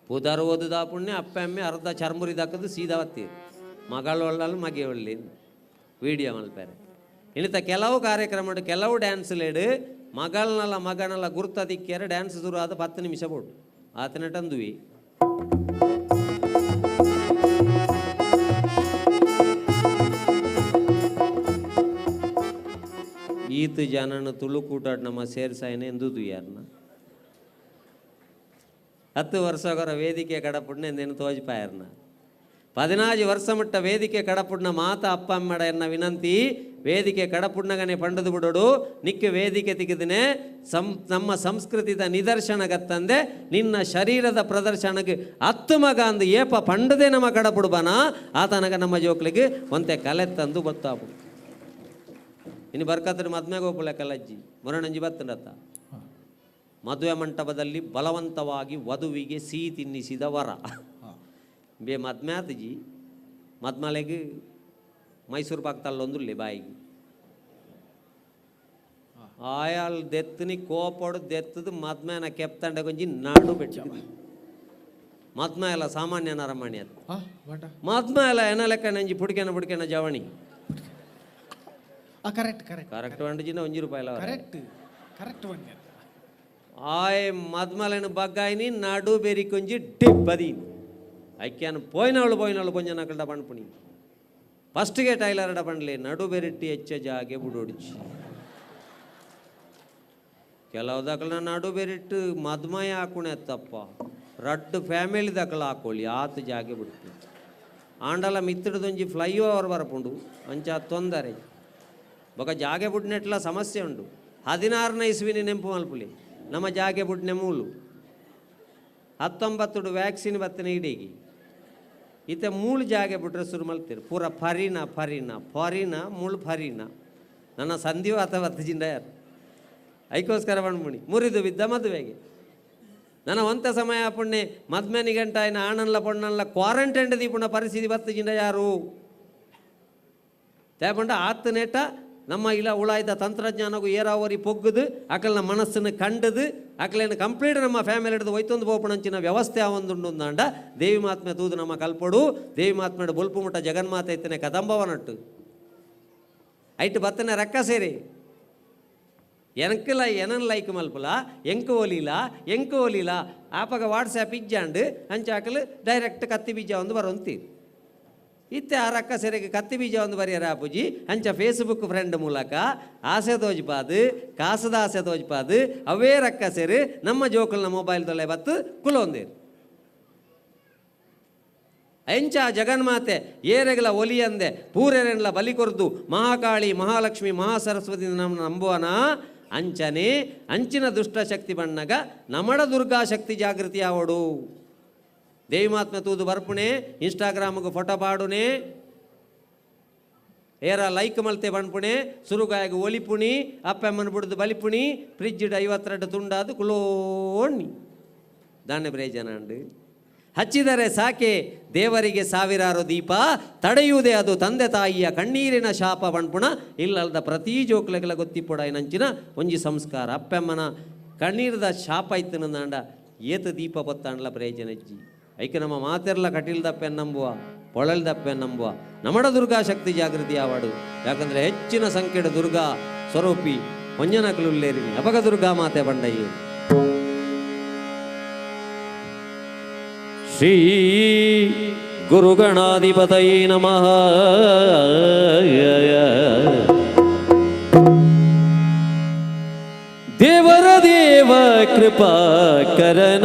[SPEAKER 9] ಪೂದಾರು ಓದುದ ಪುಣ್ಯ ಅಪ್ಪ ಅಮ್ಮೆ ಅರ್ಧ ಚರ್ಮುರಿ ದಾಕದು ಸೀದಾ ಒತ್ತೀರಿ ಮಗಳು ಒಳ್ಳಲು ಮಗೆ ಒಳ್ಳಿ ವೀಡಿಯೋ ಮಲ್ಪೇರೆ ಇನ್ನಿತ ಕೆಲವು ಕಾರ್ಯಕ್ರಮ ಕೆಲವು ಡ್ಯಾನ್ಸ್ ಲೇಡು ಮಗಳನ್ನೆಲ್ಲ ಮಗನೆಲ್ಲ ಗುರ್ತ ದಿಕ್ಕಿಯರೆ ಡ್ಯಾನ್ಸ್ ಶುರು ಆದ 10 ನಿಮಿಷ ಬೋಡು ಆತನ ಟಂದುವಿ ಈತ ಜನನ ತುಳುಕೂಟಾಡ್ ನಮ್ಮ ಸೇರ್ಸಾಯನೆ ಎಂದುದು ಯಾರನ್ನ 10 ವರ್ಷಗರ ವೇದಿಕೆ ಕಡಪುಡ್ನ ಎಂದೇನು ತೋಜ್ಪಾಯರ್ನ 15 ವರ್ಷ ಮಟ್ಟ ವೇದಿಕೆ ಕಡಪುಡ್ನ ಮಾತ ಅಪ್ಪ ಅಮ್ಮಡ ಎನ್ನ ವಿನಂತಿ ವೇದಿಕೆ ಕಡಪುಡ್ನಗನೆ ಪಂಡದು ಬಿಡೋಡು ನಿಕ್ಕ ವೇದಿಕೆ ತೆಗೆದನೆ ನಮ್ಮ ಸಂಸ್ಕೃತಿದ ನಿದರ್ಶನಗತ್ತಂದೆ ನಿನ್ನ ಶರೀರದ ಪ್ರದರ್ಶನಕ್ಕೆ 10 ಮಗ ಅಂದು ಏಪ ಪಂಡದೆ ನಮ್ಮ ಕಡಪುಡ್ಬನ ಆತನಗ ನಮ್ಮ ಜೋಕ್ಲಿಗೆ ಒಂತೆ ಕಲೆ ತಂದು ಗೊತ್ತಾಪು ಇನ್ನು ಬರ್ಕತ್ರ ಮದ್ಮೆಗೆ ಹೋಗ್ಬಲ್ಲ ಕಲಜ್ಜಿ ಮೊರಣಂಜಿ ಬತ್ತಂಡತ್ತ ಮದುವೆ ಮಂಟಪದಲ್ಲಿ ಬಲವಂತವಾಗಿ ವಧುವಿಗೆ ಸಿಹಿ ತಿನ್ನಿಸಿದ ವರ ಬೇ ಮದ್ಮೆ ಆತಜಿ ಮದ್ಮಲೆಗೆ ಮೈಸೂರು ಪಾಕ್ ತಲ್ಲೊಂದುಲ್ಲೆ ಬಾಯಿಗೆ ಆಯಾಲ್ ದೆತ್ತನಿ ಕೋಪಡು ದೆತ್ತದು ಮದ್ಮೆನ ಕೆಪ್ತಂಡ ಕೊಂಜಿ ನಾಡು ಬೆಟ್ಟ ಮದ್ಮೆ ಎಲ್ಲ ಸಾಮಾನ್ಯ ನರಮಣಿ ಅದು ಮದ್ಮೆ ಎಲ್ಲ ಏನ ಲೆಕ್ಕ ನಂಜಿ ಪುಡಿಕೆನ ಪುಡಿಕೆನ ಜವಣಿ
[SPEAKER 4] ಕರೆಕ್ಟ್ ಕರೆಕ್ಟ್
[SPEAKER 9] ಕರೆಕ್ಟ್ వండిచిన 1 ರೂಪಾಯಿಲ
[SPEAKER 4] ಕರೆಕ್ಟ್ ಕರೆಕ್ಟ್ వండి
[SPEAKER 9] ಆಯ್ ಮದ್ಮಲೆನ ಬಗ್ಗಾಯಿನಿ ನಾಡು ಬೇರಿ ಕೊಂಜಿ ಡಿಬ್ಬದಿ ಐಕ್ಯಾನ ಪೋಯ್ನವಳು ಪೋಯ್ನವಳು ಕೊಂಜ ನಕಲ್ಡ ಪಣ್ಪುಣಿ ಫಸ್ಟ್ಗೆ ಟೈಲರ್ಡ ಪಂಡ್ಲೆ ನಡು ಬೆರಿಟ್ಟಿ ಹೆಚ್ಚ ಜಾಗೆ ಬುಡೋಡಿಚಿ ಕೆಲವು ದಕಲ ನಡು ಬೆರಿಟ್ಟು ಮದ್ಮಯ ಹಾಕುಣೆ ತಪ್ಪ ರಡ್ಡು ಫ್ಯಾಮಿಲಿ ದಕಲ ಹಾಕೊಳ್ಳಿ ಆತ ಜಾಗೆ ಬಿಡ್ತು ಆಂಡಲ ಮಿತ್ತಿಡ್ದೊಂಜಿ ಫ್ಲೈ ಓವರ್ ಬರಪುಂಡು ಅಂಚ ತೊಂದರೆ ಬೊಕ ಜಾಗೆ ಬುಡ್ನೆಟ್ಲ ಸಮಸ್ಯೆ ಉಂಡು 16ನೇ ಇಸ್ವಿನಿ ನೆಂಪು ಮಲ್ಪುಲಿ ನಮ್ಮ ಜಾಗೆ ಬುಡ್ನೆ ಮೂಲು 19 ವ್ಯಾಕ್ಸಿನ್ ಬತ್ತನೆ ಇಡೀಗಿ ಇತ್ತೆ ಮೂಳು ಜಾಗೆ ಬಿಟ್ರೆ ಶುರು ಮಲ್ತೀರಿ ಪೂರ ಫರಿನ ಫರಿನ ಫಾರಿನ ಮೂಳು ಫರಿನ ನನ್ನ ಸಂಧಿವಾತ ಬತ್ತಜಿಂದ ಯಾರು ಐಕೋಸ್ಕರ ಬಂದ್ಮುಣಿ ಮುರಿದು ಬಿದ್ದ ಮದುವೆಗೆ ನನ್ನ ಒಂತ ಸಮಯ ಪುಣ್ಯ ಮದ್ಮೆನಿ ಗಂಟ ಆಯ್ನ ಆಣನ್ಲ ಪೊಣ್ಣನ್ಲ ಕ್ವಾರಂಟೈನ್ ದೀಪುಣ ಪರಿಸ್ಥಿತಿ ಬತ್ತಜಿಂದ ಯಾರು ತೇಪಂಡ ಆತ್ತನೇಟ ನಮ್ಮ ಇಲ್ಲ ಉಳಾಯ್ದ ತಂತ್ರಜ್ಞಾನಗೂ ಏರಾವರಿ ಪೊಗ್ಗುದು ಅಕಲ್ನ ಮನಸ್ಸನ್ನು ಕಂಡದು ಅಕಲೇನು ಕಂಪ್ಲೀಟ್ ನಮ್ಮ ಫ್ಯಾಮಿಲಿ ಹಿಡಿದು ಒಯ್ತೊಂದು ಬೋಪಣಂಚಿನ ವ್ಯವಸ್ಥೆ ಒಂದುಂಡು ದೇವಿ ಮಾತ್ಮೆ ತೂದು ನಮ್ಮ ಕಲ್ಪಡು ದೇವಿ ಮಾತ್ಮೆ ಬೊಲ್ಪು ಮುಟ್ಟ ಜಗನ್ಮಾತೆ ಐತನೆ ಕದಂಬವನಟ್ಟು ಐಟ್ ಬತ್ತನೆ ರಕ್ಕ ಸೇರಿ ಎನಕ್ಕಿಲ್ಲ ಎನನ್ ಲೈಕ್ ಮಲ್ಪಲ ಎಂಕ್ ಒಲಿಲ ಎಂಕ್ ಒಲಿಲ ಆಪಗ ವಾಟ್ಸ್ಯಾಪ್ ಇಜ್ಜಾಂಡು ಅಂಚಾಕಲು ಡೈರೆಕ್ಟ್ ಕತ್ತಿ ಬೀಜ ಒಂದು ಬರೋಂತೀರಿ ಇತ್ತೆ ಆ ರಕ್ಕ ಸೆರೆಗೆ ಕತ್ತಿ ಬೀಜ ಒಂದು ಬರೆಯರ ಅಪ್ಪುಜಿ ಅಂಚ ಫೇಸ್ಬುಕ್ ಫ್ರೆಂಡ್ ಮೂಲಕ ಆಸೆ ತೋಜ್ಪಾದು ಕಾಸದ ಆಸೆ ತೋಜ್ಪಾದು ಅವೇ ರಕ್ಕ ಸೇರಿ ನಮ್ಮ ಜೋಕಲ್ನ ಮೊಬೈಲ್ ತೊಲೆ ಬತ್ತು ಕುಲೊಂದಿರು ಎಂಚ ಜಗನ್ಮಾತೆ ಏರೆಗಲ ಒಲಿಯಂದೆ ಪೂರೆರೆನ್ಲ ಬಲಿ ಕೊರ್ದು ಮಹಾಕಾಳಿ ಮಹಾಲಕ್ಷ್ಮಿ ಮಹಾಸರಸ್ವತಿ ನಮ್ಮ ನಂಬುವನ ಅಂಚನೆ ಅಂಚಿನ ದುಷ್ಟಶಕ್ತಿ ಬಣ್ಣಗ ನಮಡ ದುರ್ಗಾ ಶಕ್ತಿ ಜಾಗೃತಿ ಆವಡು ದೇವಿ ಮಾತ್ಮೆ ತೂದು ಬರ್ಪುಣೆ ಇನ್ಸ್ಟಾಗ್ರಾಮ್ಗೆ ಫೋಟೋ ಪಾಡುನೆ ಏರ ಲೈಕ್ ಮಲ್ತೆ ಬಣ್ಪುಣೆ ಸುರುಗಾಯಗ ಒಲಿಪುಣಿ ಅಪ್ಪಮ್ಮನ ಬುಡ್ದು ಬಲಿಪುಣಿ ಫ್ರಿಜ್ 52 ತುಂಡಾದು ಕುಲೋಣ್ಣಿ ದಾನೆ ಪ್ರಯೋಜನ ಅಂಡು ಹಚ್ಚಿದರೆ ಸಾಕೆ ದೇವರಿಗೆ ಸಾವಿರಾರು ದೀಪ ತಡೆಯುವುದೇ ಅದು ತಂದೆ ತಾಯಿಯ ಕಣ್ಣೀರಿನ ಶಾಪ ಬಣ್ಪುಣ ಇಲ್ಲಲ್ದ ಪ್ರತಿ ಜೋಕ್ಲೆಗಳ ಗೊತ್ತಿಪ್ಪುಡ ನಂಚಿನ ಒಂಜಿ ಸಂಸ್ಕಾರ ಅಪ್ಪಮ್ಮನ ಕಣ್ಣೀರದ ಶಾಪ ಇತ್ತು ನಂದಾಂಡ ಏತ ದೀಪ ಬತ್ತಾಂಡ್ಲ ಪ್ರಯೋಜನ ಅಜ್ಜಿ ಐಕೆ ನಮ್ಮ ಮಾತೆರ್ಲ ಕಟೀಲ್ದಪ್ಪೆ ನಂಬುವ ಪೊಳಲ್ದಪ್ಪೆ ನಂಬುವ ನಮಡ ದುರ್ಗಾ ಶಕ್ತಿ ಜಾಗೃತಿ ಆವಾಡು ಯಾಕಂದ್ರೆ ಹೆಚ್ಚಿನ ಸಂಖ್ಯೆಯ ದುರ್ಗಾ ಸ್ವರೂಪಿ ಒಂಜನಕಲುಲ್ಲೇರಿನಿ ಅಪಗ ದುರ್ಗಾ ಮಾತೆ ಬಂಡಯ್ಯ. ಶ್ರೀ ಗುರುಗಣಾಧಿಪತಯೇ ನಮಃ. ದೇವರ ದೇವ ಕೃಪಾ ಕರಣ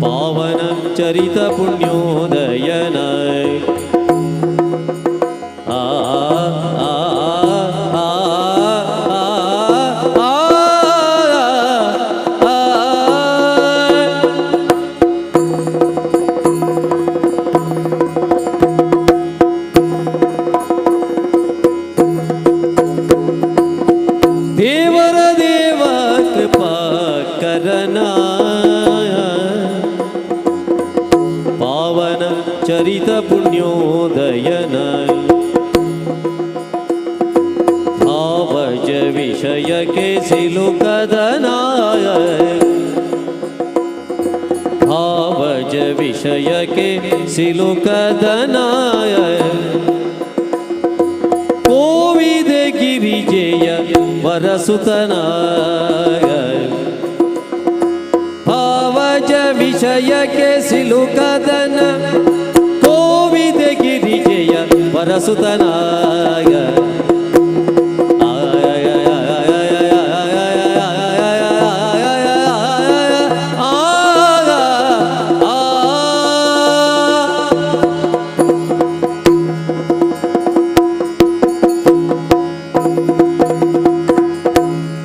[SPEAKER 9] ಪಾವನ ಚರಿತ ಪುಣ್ಯೋದಯನ ಆ ಆ ಆ ಆ ಆ ದೇವರ ದೇವ ಕೃಪಾ ಕರಣ ಪಾವನ ಚರಿತ ಪುಣ್ಯೋದಯನ ಭಾವಜ ವಿಷಯಕ್ಕೆ ಸಿಲುಕದನ ಭಾವಜ ವಿಷಯಕ್ಕೆ ಸಿಲುಕದನ ಕೋವಿದೆ ಗಿರಿಜೆಯ ವರಸುತನ ಭಾವಜ ವಿಷಯಕ್ಕೆ ಸಿಲುಕದನ ಕೋವಿದೆ ಗಿರಿಜೆಯ ವರಸುತನಾಯ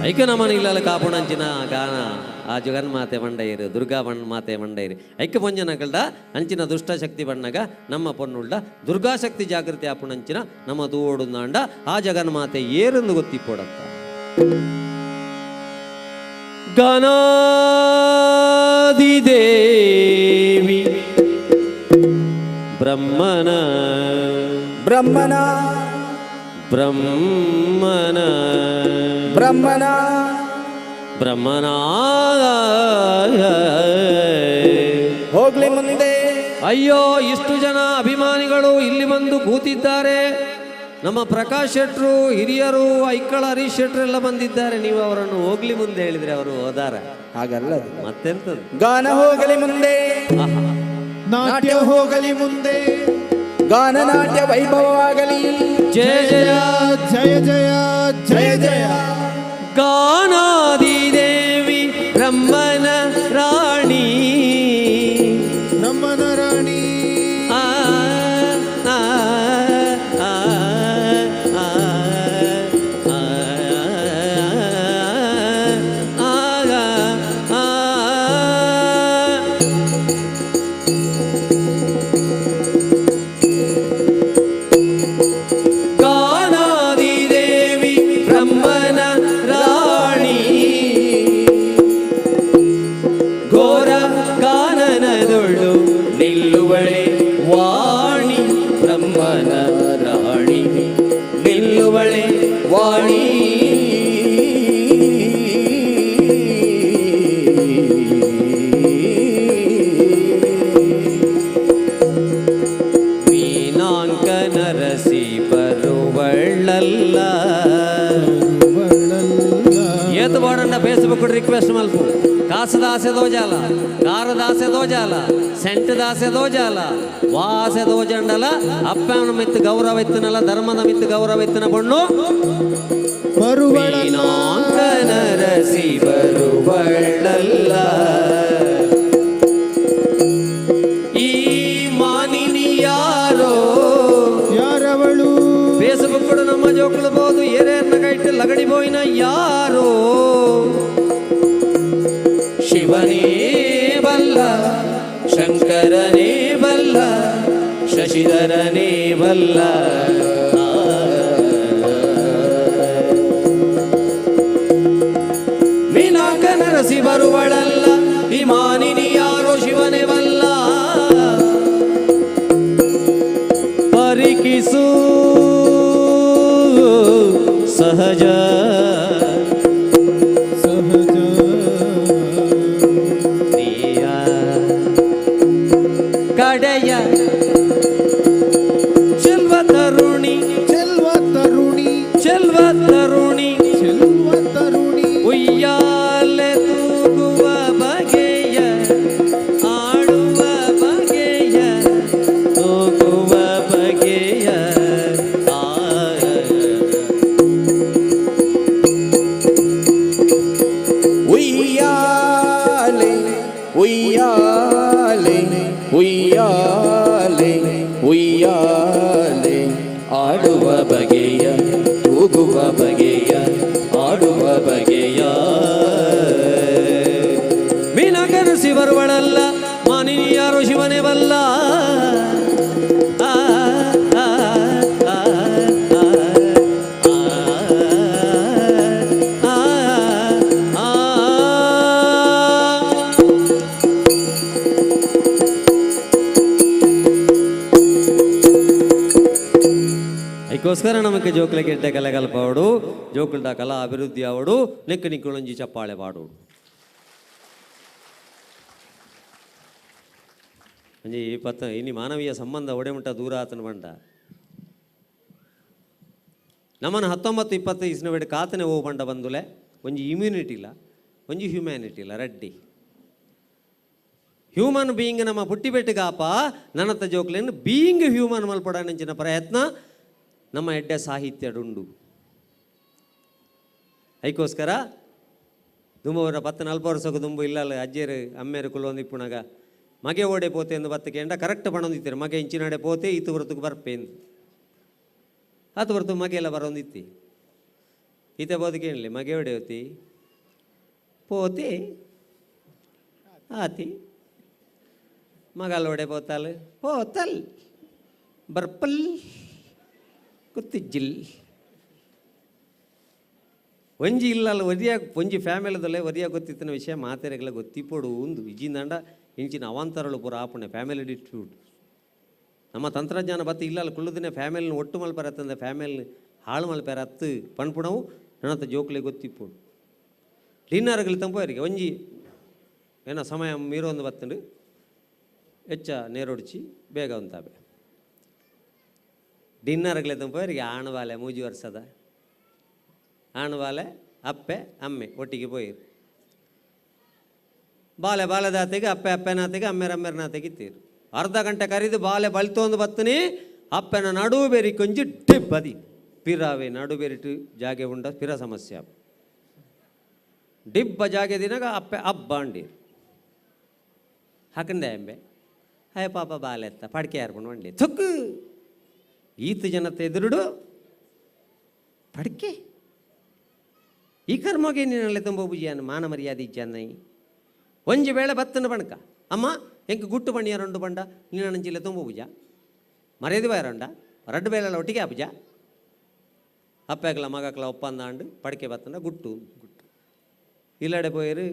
[SPEAKER 9] ಐಕ ನಮನ ಇಲ್ಲಲ್ಲ ಕಾಪುಣಂಚಿನ ಗಾನ ಆ ಜಗನ್ ಮಾತೆ ಮಂಡೈರು ದುರ್ಗಾ ಬಣ್ಣ ಮಾತೆ ಮಂಡೈರು ಐಕ ಪೊಂಜನಗಳ್ದ ಅಂಚಿನ ದುಷ್ಟಶಕ್ತಿ ಬಣ್ಣಗ ನಮ್ಮ ಪೊನ್ನುಳ್ಳ ದುರ್ಗಾಶಕ್ತಿ ಜಾಗೃತಿ ಆಪುಣಂಚಿನ ನಮ್ಮ ತೂವೋಡುಂದಾಂಡ ಆ ಜಗನ್ ಮಾತೆ ಏರೆಂದು ಗೊತ್ತಿಪ್ಪೋಡತ್ತ. ಗಣಾದಿದೇವಿ ಬ್ರಹ್ಮನ
[SPEAKER 10] ಬ್ರಹ್ಮನ
[SPEAKER 9] ಬ್ರಹ್ಮನ
[SPEAKER 10] ಬ್ರಹ್ಮನ
[SPEAKER 9] ಬ್ರಹ್ಮನ
[SPEAKER 10] ಹೋಗ್ಲಿ ಮುಂದೆ.
[SPEAKER 9] ಅಯ್ಯೋ, ಇಷ್ಟು ಜನ ಅಭಿಮಾನಿಗಳು ಇಲ್ಲಿ ಬಂದು ಕೂತಿದ್ದಾರೆ. ನಮ್ಮ ಪ್ರಕಾಶ್ ಶೆಟ್ರು, ಹಿರಿಯರು, ಐಕಳ ಹರೀಶ್ ಶೆಟ್ರು ಎಲ್ಲ ಬಂದಿದ್ದಾರೆ. ನೀವು ಅವರನ್ನು ಹೋಗ್ಲಿ ಮುಂದೆ ಹೇಳಿದ್ರೆ ಅವರು ಹೋದಾರ?
[SPEAKER 10] ಹಾಗಲ್ಲ,
[SPEAKER 9] ಮತ್ತೆಂತದ್ದು?
[SPEAKER 10] ಗಾನ ಹೋಗಲಿ ಮುಂದೆ,
[SPEAKER 4] ನಾಟ್ಯ ಹೋಗಲಿ ಮುಂದೆ,
[SPEAKER 10] ಗಾನ ನಾಟ್ಯ ವೈಭವವಾಗಲಿ.
[SPEAKER 9] ಜಯ ಜಯ
[SPEAKER 4] ಜಯ ಜಯ ಜಯ ಜಯ.
[SPEAKER 9] ಗಾನಾದಿದೇವಿ ಬ್ರಹ್ಮನ ರಾಣಿ
[SPEAKER 4] ಬ್ರಹ್ಮನ ರಾಣಿ
[SPEAKER 9] ಆ ಆ ಆ ಆ ಆ ಆ. ಗಾನಾದಿದೇವಿ ಬ್ರಹ್ಮನ ರಾಣಿ ಘೋರ ಕಾನನದೊಳು ನಿಲ್ಲುವಳೆ ವಾಣಿ ಬ್ರಹ್ಮನ ರಾಣಿ ನಿಲ್ಲುವಳೆ ವಾಣಿ. ಮೀನಾಂಕ ನರಸಿ ಬರುವಳ್ಳಲ್ಲ ಏತು ಬಾಡಂಡ ಫೇಸ್ಬುಕ್ ರಿಕ್ವೆಸ್ಟ್ ಮಲ್ಪು. ಕಾಸದ ಆಸೆ ದೋಜಾಲ, ಕಾರದ ಆಸೆ ದೋಜಾಲ, ಸೆಂಟದ ಆಸೆ ದೋಜಾಲ, ವಾಸೆ ದೋಜಂಡಲ. ಅಪ್ಪನ ಮಿತ್ತು ಗೌರವ ಇತ್ತನಲ್ಲ, ಧರ್ಮದ ಮಿತ್ತು ಗೌರವ ಇತ್ತನ ಬಣ್ಣು ಮೀನಾಂಕ ನರಸಿ ಬರುವಳ್ಳಲ್ಲ. ಈ ಮಾನಿನಿ ಯಾರೋ
[SPEAKER 4] ಯಾರವಳು?
[SPEAKER 9] ಫೇಸ್ಬುಕ್ ನಮ್ಮ ಜೋಕುಳು ಬೋದು ಏರೇರ್ನ ಕೈಟ್ ಲಗಡಿ ಬೋಯಿನ ಯಾರೋ? ಶಿವನೇ ಬಲ್ಲ, ಶಂಕರನೇ ಬಲ್ಲ, ಶಶಿಧರನೇ ಬಲ್ಲ. ಮೀನಾಂಕ ನರಸಿ ಬರುವಳಲ್ಲ, ಈ ಮಾನಿನಿ ಯಾರೋ ಶಿವನೇ ಬಲ್ಲ. ಪರಿಕಿಸು ಸಹಜ
[SPEAKER 4] ಸಹಜ
[SPEAKER 9] ನೀಯ ಕಡೆಯ ಚೆಲ್ವ ತರುಣಿ
[SPEAKER 4] ಚೆಲ್ವ ತರುಣಿ
[SPEAKER 9] ಚೆಲ್ವ ತರುಣಿ
[SPEAKER 4] ಚೆಲ್ವ ತರುಣಿ
[SPEAKER 9] ಉಯ್ಯಾಲೆ
[SPEAKER 10] ಉಯ್ಯಾಲೆ ಉಯ್ಯಾಲೆ ಉಯ್ಯಾಲೆ ಆಡುವ ಬಗೆಯ ತೂಗುವ ಬಗೆಯ ಆಡುವ ಬಗೆಯ
[SPEAKER 9] ಮೀನ ಕನಸಿ ಬರುವಳಲ್ಲ ಮಾನಿನಿ ಯಾರು ಶಿವನೇ ಬಲ್ಲ. ಆ, ಆ, ಆ, ಆ, ಆ, ಆ. ಅದಕ್ಕೋಸ್ಕರ ನಮಗೆ ಜೋಕುಲ ಗೆಡ್ಡೆ ಕಲೆಗಲ್ಪವಡು ಜೋಕುಲ್ದ ಕಲಾ ಅಭಿವೃದ್ಧಿ ಅವಡು ನೆಕ್ಕು ನಿಕ್ಕುಳಂಜಿ ಚಪ್ಪಾಳೆ ಪಾಡೋಡು. ಒಂಜಿ ಪತ್ತ ಇನಿ ಮಾನವೀಯ ಸಂಬಂಧ ಒಡೆಮುಟ್ಟ ದೂರ ಆತನ ಬಂಡ ನಮ್ಮನ್ನು 19 20 ಇಸ್ನ ಕಾತನೆ ಓ ಬಂಡ ಬಂದುಲೆ ಒಂಜಿ ಇಮ್ಯುನಿಟಿ ಇಲ್ಲ ಒಂಜಿ ಹ್ಯುಮ್ಯಾನಿಟಿ ಇಲ್ಲ ರೆಡ್ಡಿ ಹ್ಯೂಮನ್ ಬೀಯಿಂಗ್ ನಮ್ಮ ಪುಟ್ಟಿಬೆಟ್ಟಿಗಾಪ ನನ್ನತ್ತ ಜೋಕ್ಲೇನು ಬೀಯಿಂಗ್ ಹ್ಯೂಮನ್ ಮಲ್ಪಡಂಚಿನ ಪ್ರಯತ್ನ ನಮ್ಮ ಎಡ್ಡೆ ಸಾಹಿತ್ಯಡುಂಡು. ಅದಕ್ಕೋಸ್ಕರ ದುಂಬವರ ಪತ್ತು ನಲ್ಪ ವರ್ಷಕ್ಕೆ ದುಂಬು ಇಲ್ಲ ಅಜ್ಜಿಯರು ಅಮ್ಮೇರು ಕುಲ್ಲೊಂದು ಇಪ್ಪುಣಗ ಮಗೆ ಓಡೆ ಪೋತೆ ಎಂದು ಬತ್ತಕ್ಕೆ ಎಂಡ ಕರೆಕ್ಟ್ ಪಣೊಂದಿತ್ತಾರೆ ಮಗೆ ಇಂಚಿನಡೆ ಪೋತೆ ಈತು ಹೊರತುಗೆ ಬರ್ಪೇಂದು ಆತು ಹೊರತು ಮಗೆ ಎಲ್ಲ ಬರೋಂದಿತ್ತಿ ಈತ ಬೋದಕ್ಕೆ ಮಗೆ ಓಡೆ ಹೋತಿ ಪೋತೆ ಆತಿ ಮಗಲ್ ಒಡೆ ಪೋತಾಲ್ ಪೋತಲ್ ಬರ್ಪಲ್ ಗೊತ್ತಿಜ್ಜಿಲ್ ಒಂಜಿ ಇಲ್ಲಲ್ಲ ಒರಿಯ ಒಂಜಿ ಫ್ಯಾಮಿಲಿದಲ್ಲೇ ಒರಿಯ ಗೊತ್ತಿತ್ತಿನ ವಿಷಯ ಮಾತೆರೆಗಳ ಗೊತ್ತಿಪ್ಪೋಡು ಒಂದು ಇಜಿಂದಂಡ ಇಂಚಿನ ಅವಾಂತರಳು ಪೂರ ಆಪಣೆ ಫ್ಯಾಮಿಲಿ ಡಿಸ್ಪ್ಯೂಟ್. ನಮ್ಮ ತಂತ್ರಜ್ಞಾನ ಬತ್ತು ಇಲ್ಲಲ್ಲ ಕುಳ್ಳುದಿನ ಫ್ಯಾಮಿಲಿನ ಒಟ್ಟು ಮಲ್ಪರತ್ತಂದೆ ಫ್ಯಾಮಿಲಿ ಹಾಳು ಮಲ್ಪೆರ ಹತ್ತು ಪಣ್ಪುಣವು ನನ್ನತ್ತ ಜೋಕ್ಲೆ ಗೊತ್ತಿಪ್ಪೋಡು. ಡಿನ್ನರ್ಗಳು ತಂಪು ಒಂಜಿ ಏನೋ ಸಮಯ ಮೀರೊಂದು ಬತ್ತಂಡು ಹೆಚ್ಚ ನೇರೊಡಿಚಿ ಬೇಗ ಒಂತಾವೆ ಡಿನ್ನರ್ಗಳೇ ತಂಪು ಆಣವಾಲೆ ಮೂಜಿ ವರ್ಷದ ಆಣವಾಲೆ ಅಪ್ಪೆ ಅಮ್ಮೆ ಒಟ್ಟಿಗೆ ಪೋಯಿರು. ಬಾಲೆ ಬಾಲೆದಾತೆಗೆ ಅಪ್ಪೆ ಅಪ್ಪೆನಾತೆಗೆ ಅಮ್ಮೆರ ಅಮ್ಮೆರನಾತೆಗೆ ಇತ್ತೀರು. ಅರ್ಧ ಗಂಟೆ ಕರಿದು ಬಾಲೆ ಬಲ್ತೊಂದು ಬತ್ತನಿ ಅಪ್ಪನ ನಡುವು ಬೇರಿ ಕೊಂಚ ಟಿಪ್ ಅದಿ ಪಿರಾವೆ ನಡು ಬೇರಿಟ್ಟು ಜಾಗೆ ಉಂಡ ಪಿರ ಸಮಸ್ಯೆ ಡಿಬ್ಬ ಜಾಗೆ ದಿನಾಗ ಅಪ್ಪೆ ಅಬ್ಬ ಅಂಡೀರು ಹಾಕಂದೆ ಅಂಬೆ ಅಯ್ಯ ಪಾಪ ಬಾಲೆ ಎತ್ತ ಪಡಿಕೆ ಯಾರ್ಕೊಂಡು వండి ಥುಕ್ಕು ಈತ ಜನತೆ ಎದುರುಡು ಪಡಿಕೆ ಈ ಕರ್ಮಗೆ ನೀನಲ್ಲೇ ತುಂಬ ಬುಜಿಯಾನ ಮಾನ ಮರ್ಯಾದೆ ಇಜ್ಜಾನ ಒಂಜಿ ವೇಳೆ ಬತ್ತನ ಬಣಕ ಅಮ್ಮ ಎಂಕ್ ಗುಟ್ಟು ಬಣ್ಣಿಯರುಂಡು ಬಂಡ ನೀನು ತುಂಬ ಪೂಜ ಮರ್ಯಾದೆ ಬಾಯರಂಡ ರಡ್ಡು ಬೇಳೆಲ್ಲ ಒಟ್ಟಿಗೆ ಆಪುಜ ಅಪ್ಪೆಗ್ಲ ಮಗಕ್ಲ ಒಪ್ಪಂದ ಅಂಡು ಪಡಿಕೆ ಬತ್ತನ ಗುಟ್ಟು ಗುಟ್ಟು ಇಲ್ಲಡೆ ಪೋಯರು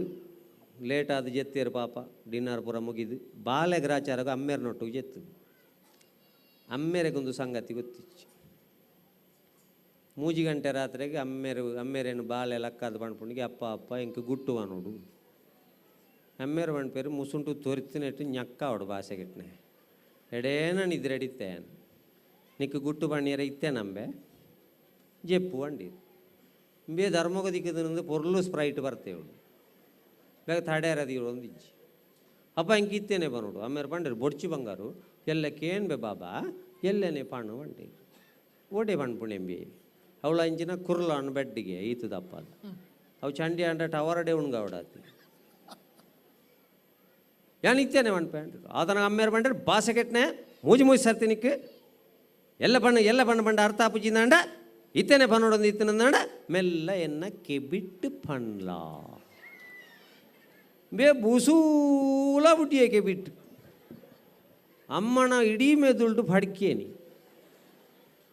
[SPEAKER 9] ಲೇಟ್ ಆದ ಜೆತ್ತೇರು ಪಾಪ ಡಿನ್ನರ್ ಪೂರ ಮುಗಿದು ಬಾಲೆ ಗ್ರಾಚಾರಗ ಅಮ್ಮೇರ್ ನೊಟ್ಟು ಜೆತ್ತು ಅಮ್ಮೇರೆಗೊಂದು ಸಂಗತಿ ಗೊತ್ತಿಚ್ಚು ಮೂಜಿ ಗಂಟೆ ರಾತ್ರಿಗೆ ಅಮ್ಮೇರು ಅಮ್ಮೇರೇನು ಬಾಲೆ ಲಕ್ಕಾದ ಪಣ್ಪುಣಿಗೆ ಅಪ್ಪ ಅಪ್ಪ ಇಂಕ ಗುಟ್ಟು ನೋಡು ಅಮ್ಮೇರು ಪಣ್ಪೇರು ಮುಸುಂಟು ತೊರಿತಿನೆಟ್ಟು ñಕ್ಕ ಅವಡು ಭಾಷೆಗಿಟ್ನೆ ಎಡೇನ ನಿದ್ರೆಡಿತ್ತೆ ನಿಕ್ಕು ಗುಟ್ಟು ಬಣ್ಣಿಯರ ಇತ್ತೆ ನಂಬೆ ಜೆಪ್ಪು ಅಂಡಿ ಬೇ ಧರ್ಮಗ ದಿಕ್ಕದ ಪೊರ್ಲು ಸ್ಪ್ರೈಟ್ ಬರ್ತೇವಳು ಬೇಗ ತಡೆಯರದಿ ಒಂದು ಇಜ್ಜಿ ಅಪ್ಪ ಇಂಕ ಇತ್ತೇನೆ ಬನೋಡು ಆಮೇಲೆ ಬಂಡಿರು ಬೊಡ್ಚಿ ಬಂಗಾರು ಎಲ್ಲ ಕೇನ್ ಬೆ ಬಾಬಾ ಎಲ್ಲೆನೆ ಪಾಣು ಬಂಡಿ ಓಡೆ ಪಣ್ಪುಣೆಂಬಿ ಅವಳ ಇಂಚಿನ ಕುರ್ಲಾನ್ ಬೆಡ್ಡಿಗೆ ಈತದಪ್ಪ ಅವು ಚಂಡಿ ಅಂಡ ಟವರಡೆ ಉಣ್ಗಾವಡಾತಿ ಯಾನ್ ಇತ್ತೇನೆ ಪಣ್ಪೆ ಆತನ ಅಮ್ಮೇರು ಬಂಡ್ರೆ ಬಾಸೆ ಕೆಟ್ಟನೆ ಮೂಜಿ ಮೂಜಿ ಸರ್ತಿನಿಕ್ಕೆ ಎಲ್ಲ ಬಣ್ಣ ಎಲ್ಲ ಬಣ್ಣ ಬಂಡ ಅರ್ಥ ಆಪುಜಿಂದಾಂಡ ಇತ್ತೇನೆ ಪನ್ನೊಡೊಂದು ಇತ್ತನಂದಾಂಡ ಮೆಲ್ಲ ಎನ್ನ ಕೆಬಿಟ್ಟು ಪಣ್ಲ ಬೇ ಬುಸೂಲ ಬುಟ್ಟಿಯೇ ಕೆಬಿಟ್ಟು ಅಮ್ಮನ ಇಡೀ ಮೆದುಳ್ಡು ಫಡ್ಕೇನಿ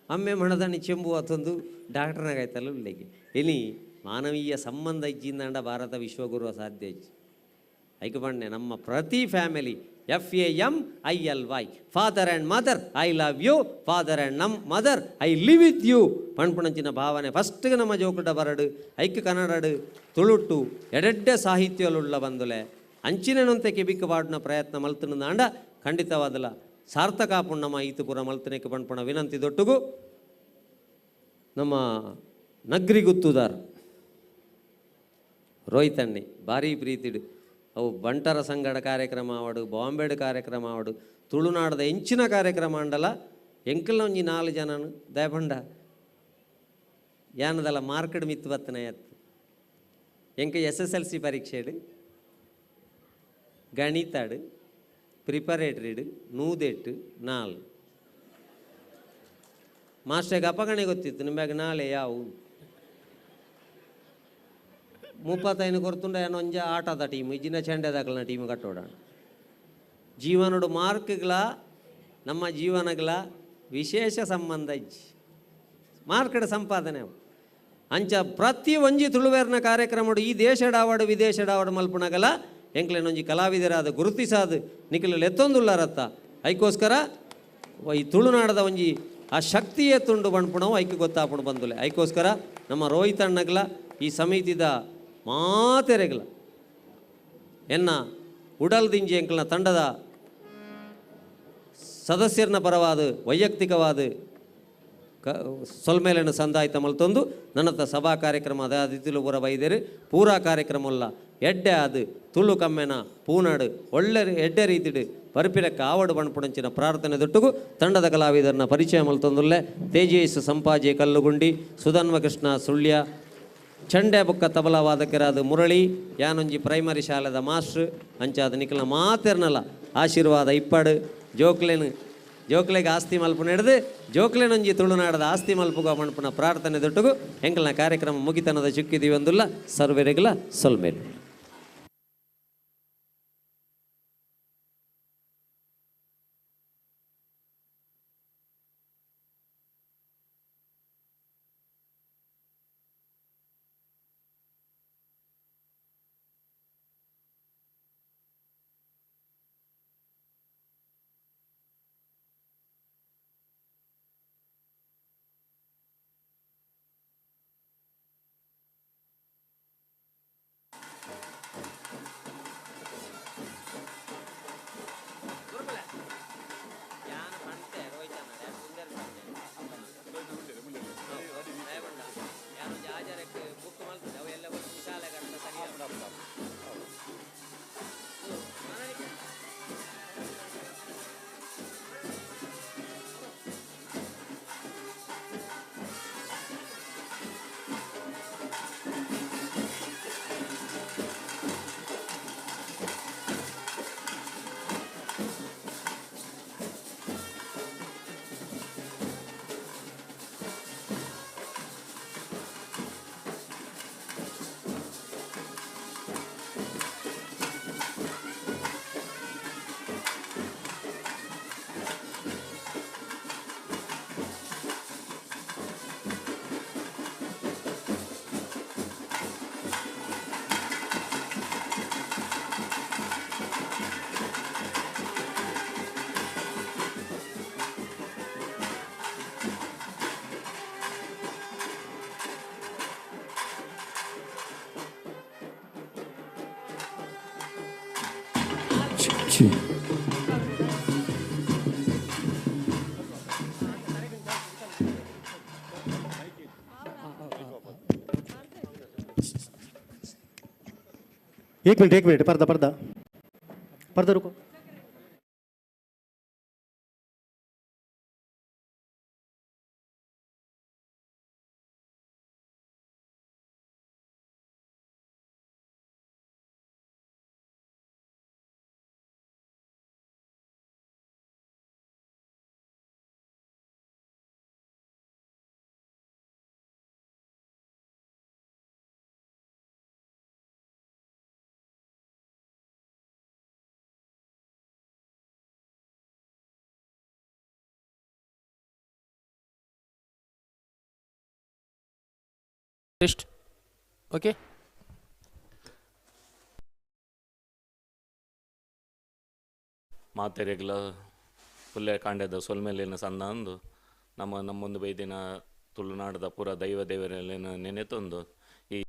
[SPEAKER 9] ಅಮ್ಮೆ ಮಣದಾಣಿ ಚೆಂಬು ಅತೊಂದು ಡಾಕ್ಟರ್ನಾಗಾಯ್ತಲ್ಲ ಉಳ್ಳೆಗೆ ಎನಿ ಮಾನವೀಯ ಸಂಬಂಧ ಇಜ್ಜಿಂದಾಂಡ ಭಾರತ ವಿಶ್ವಗುರುವ ಸಾಧ್ಯ ಇಜ್ಜಿ ಐಕೆ ಬಣ್ಣೆ ನಮ್ಮ ಪ್ರತಿ family F A M I L Y father and mother I love you father and ನಮ್ mother I live with you ಪಣ್ಪುಣಂಚಿನ ಭಾವನೆ ಫಸ್ಟ್ಗೆ ನಮ್ಮ ಜೋಕುಟ ಬರಡು ಐಕ್ಯ ಕನ್ನಡಡು ತುಳುಟ್ಟು ಎಡೆಡ್ಡೆ ಸಾಹಿತ್ಯಲುಳ್ಳ ಬಂದುಲೆ ಅಂಚಿನಂತೆ ಕೆಬಿಕ್ಕ ಪಾಡುನ ಪ್ರಯತ್ನ ಮಲ್ತನದಾಂಡ ಖಂಡಿತವಾದಲ ಸಾರ್ಥಕ ಪುಣ್ಣಮ ಈತುಪುರ ಮಲ್ತನೆಕ್ಕೆ ಪಣ್ಪುಣ ವಿನಂತಿ ದೊಟ್ಟುಗು ನಮ್ಮ ನಗ್ರಿ ಗುತ್ತುದಾರ್ ರೋಹಿತಣ್ಣೆ ಭಾರಿ ಪ್ರೀತಿಡು ಅವು ಬಂಟರ ಸಂಗಡ ಕಾರ್ಯಕ್ರಮ ಆವಡು ಬಾಂಬೆಡ್ ಕಾರ್ಯಕ್ರಮ ಆವಡು ತುಳುನಾಡದ ಎಂಚಿನ ಕಾರ್ಯಕ್ರಮ ಅಂಡಲ ಎಂಕಲ್ನ ಒಂಜಿ ನಾಲ್ ಜನನು ದಯಪಂಡ ಯಾನದಲ್ಲ ಮಾರ್ಕೆಟ್ ಮಿತ್ತು ಬತ್ತನ ಎತ್ತು ಎಂಕ ಎಸ್ ಎಸ್ ಎಲ್ ಸಿ ಪರೀಕ್ಷೆಡು ಗಣಿತಡ್ ಪ್ರಿಪರೇಟರಿಡ್ ನೂದೆಟ್ಟು ನಾಲ್ ಮಾಸ್ಟರ್ಗೆ ಅಪಗಣೆ ಗೊತ್ತಿತ್ತು ನಿಮ್ಗೆ ನಾಳೆ ಯಾವು ಮುಪ್ಪತ್ತೈನು ಕೊರ್ತುಂಡ ಏನೊಂಜ ಆಟದ ಟೀಮ್ ಇಜ್ಜಿನ ಚೆಂಡೆದಾಕಲ್ನ ಟೀಮ್ ಕಟ್ಟೋಡ. ಜೀವನಡು ಮಾರ್ಕ್ಗಳ ನಮ್ಮ ಜೀವನಗಳ ವಿಶೇಷ ಸಂಬಂಧ ಇಜ್ಜಿ ಮಾರ್ಕಡ ಸಂಪಾದನೆ ಅವು. ಅಂಚ ಪ್ರತಿ ಒಂಜಿ ತುಳುವೇರ್ನ ಕಾರ್ಯಕ್ರಮಡು ಈ ದೇಶಡಾವಡು ವಿದೇಶಡಾವಡು ಮಲ್ಪುನಗಲ ಎಂಕ್ಲೆನೊಂಜಿ ಕಲಾವಿದರಾದ ಗುರುತಿಸಾದ ನಿಖಿಲ ಎತ್ತೊಂದುಲ್ಲಾರತ್ತ. ಐಕೋಸ್ಕರ ಈ ತುಳುನಾಡದ ಒಂಜಿ ಆ ಶಕ್ತಿಯೇ ತುಂಡು ಬಣ್ಪುಣವು ಐಕ್ ಗೊತ್ತಾಪುಣು ಬಂದುಲೆ. ಐಕೋಸ್ಕರ ನಮ್ಮ ರೋಹಿತ್ ಅಣ್ಣಗ್ಲ ಈ ಸಮಿತಿದ ಮಾತೆರೆಗ್ಲ ಎನ್ನ ಉಡಲ್ ದಿಂಜಿ ಎಂಕ್ಲನ ತಂಡದ ಸದಸ್ಯರನ್ನ ಪರವಾದ ವೈಯಕ್ತಿಕವಾದ ಸೊಲ್ಮೇಲನ್ನು ಸಂದಾಯ್ತ ಮಲ್ತೊಂದು ನನ್ನತ್ತ ಸಭಾ ಕಾರ್ಯಕ್ರಮ ಅದ ಪೂರ ಬೈದೇರು ಪೂರಾ ಕಾರ್ಯಕ್ರಮಲ್ಲ ಎಡ್ಡೆ ಅದು ತುಳು ಕಮ್ಮೆನ ಪೂನಾಡು ಒಳ್ಳೆ ಎಡ್ಡೆ ರೀತಿಡು ಪರಿಪಿರಕ್ಕೆ ಆವಡು ಬಣ್ಪುಣಂಚಿನ ಪ್ರಾರ್ಥನೆ ದೊಟ್ಟುಗು ತಂಡದ ಕಲಾವಿದರನ್ನ ಪರಿಚಯ ಮಲ್ತೊಂದುಲ್ಲೆ. ತೇಜೇಶ್ ಸಂಪಾಜೆ ಕಲ್ಲುಗುಂಡಿ, ಸುಧನ್ವ ಕೃಷ್ಣ ಸುಳ್ಯ, ಚಂಡೆ ಬೊಕ್ಕ ತಬಲಾ ವಾದಕರಾದ ಮುರಳಿ, ಯಾನೊಂಜಿ ಪ್ರೈಮರಿ ಶಾಲೆದ ಮಾಸ್ಟ್ರು ಅಂಚಾದ ನಿಖಿಲ ಮಾತೆರ್ನಲ ಆಶೀರ್ವಾದ ಇಪ್ಪಾಡು. ಜೋಕ್ಲೇನು ಜೋಕ್ಲೆಗೆ ಆಸ್ತಿ ಮಲ್ಪು ನಡೆದು ಜೋಕ್ಲೆನೊಂಜಿ ತುಳುನಾಡದ ಆಸ್ತಿ ಮಲ್ಪುಗ ಮಣ್ಪುನ ಪ್ರಾರ್ಥನೆ ದೊಟ್ಟುಗು ಎಂಕಲ್ನ ಕಾರ್ಯಕ್ರಮ ಮುಗಿತನದ ಚುಕ್ಕಿದೀವಂದುಲ್ಲ. ಸರ್ವೆರೆಗ್ಲ ಸೊಲ್ಮೇಲು.
[SPEAKER 13] एक मिनट पर्दा पर्दा पर्दा रुको।
[SPEAKER 8] List. Okay.
[SPEAKER 16] ಮಾತೆರೆಗ್ಲ ಪುಲ್ಯ ಕಾಂಡೆದ ಸೊಲ್ಮೆಲಿನ ಸಂದ ನಮ್ಮ ನಮ್ಮೊಂದು ಬೈದಿನ ತುಳುನಾಡದ ಪೂರ ದೈವ ದೇವರೆಲ್ಲ ನೆನೆತೊಂದು ಈ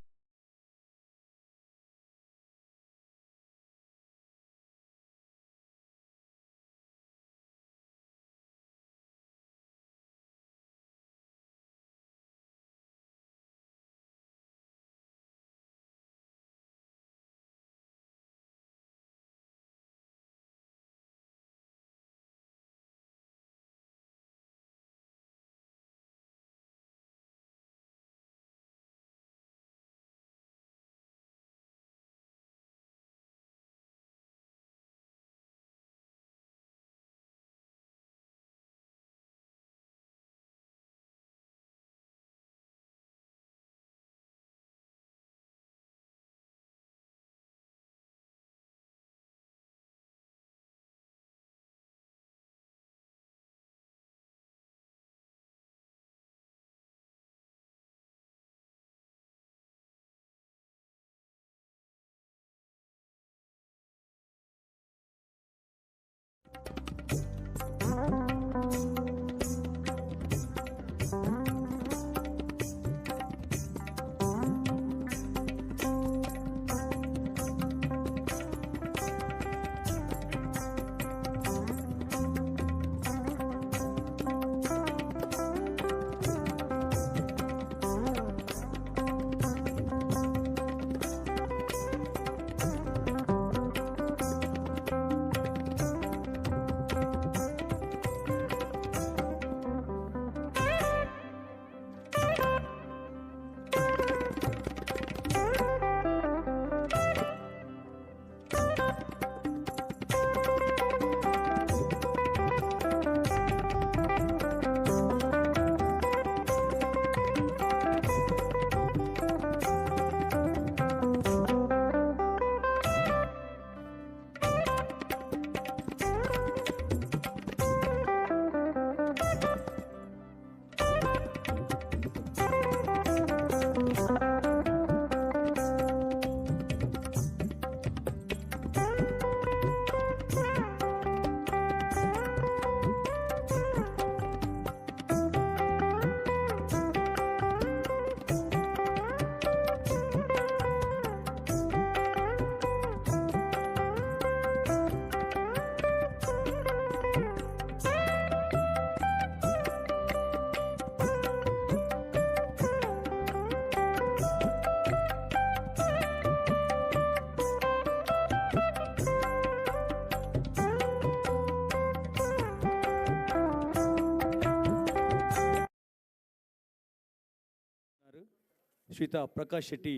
[SPEAKER 2] ಶ್ರೀತ ಪ್ರಕಾಶ್ ಶೆಟ್ಟಿ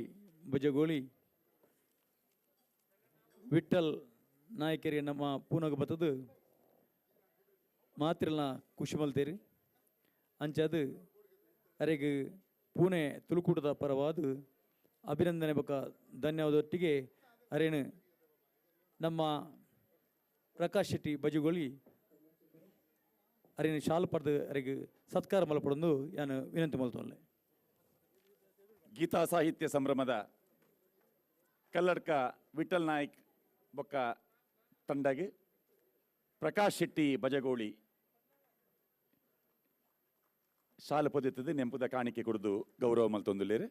[SPEAKER 2] ಬಜಗೋಳಿ, ವಿಠಲ್ ನಾಯಕರಿಗೆ ನಮ್ಮ ಪೂನಗ ಬತ್ತದು ಮಾತ್ರೆಲ್ಲ ಖುಷಿ ಮಲ್ತೇರಿ. ಅಂಚಾದ ಅರೆಗ್ ಪೂನೆ ತುಳುಕೂಟದ ಪರವಾದ ಅಭಿನಂದನೆ ಬೊಕ್ಕ ಧನ್ಯವಾದೊಟ್ಟಿಗೆ ಅರೇನು ನಮ್ಮ ಪ್ರಕಾಶ್ ಶೆಟ್ಟಿ ಬಜಗೋಳಿ ಅರೇನು ಶಾಲು ಪಡೆದು ಅರೆಗ್ ಸತ್ಕಾರ ಮಲ್ಪಡೊಂದು ಯಾನು ವಿನಂತಿ ಮಲ್ತೊಲ್ಲೆ.
[SPEAKER 6] ಗೀತಾ ಸಾಹಿತ್ಯ ಸಂಭ್ರಮದ ಕಲ್ಲಡ್ಕ ವಿಠಲ್ ನಾಯ್ಕ್ ಬೊಕ್ಕ ತಂಡಗೆ ಪ್ರಕಾಶ್ ಶೆಟ್ಟಿ ಬಜಗೋಳಿ ಶಾಲು ಪೊದೆತದೆ ನೆಂಪುದ ಕಾಣಿಕೆ ಕೊಡುದು ಗೌರವ ಮಲ್ತೊಂದುಲ್ಲೇರು.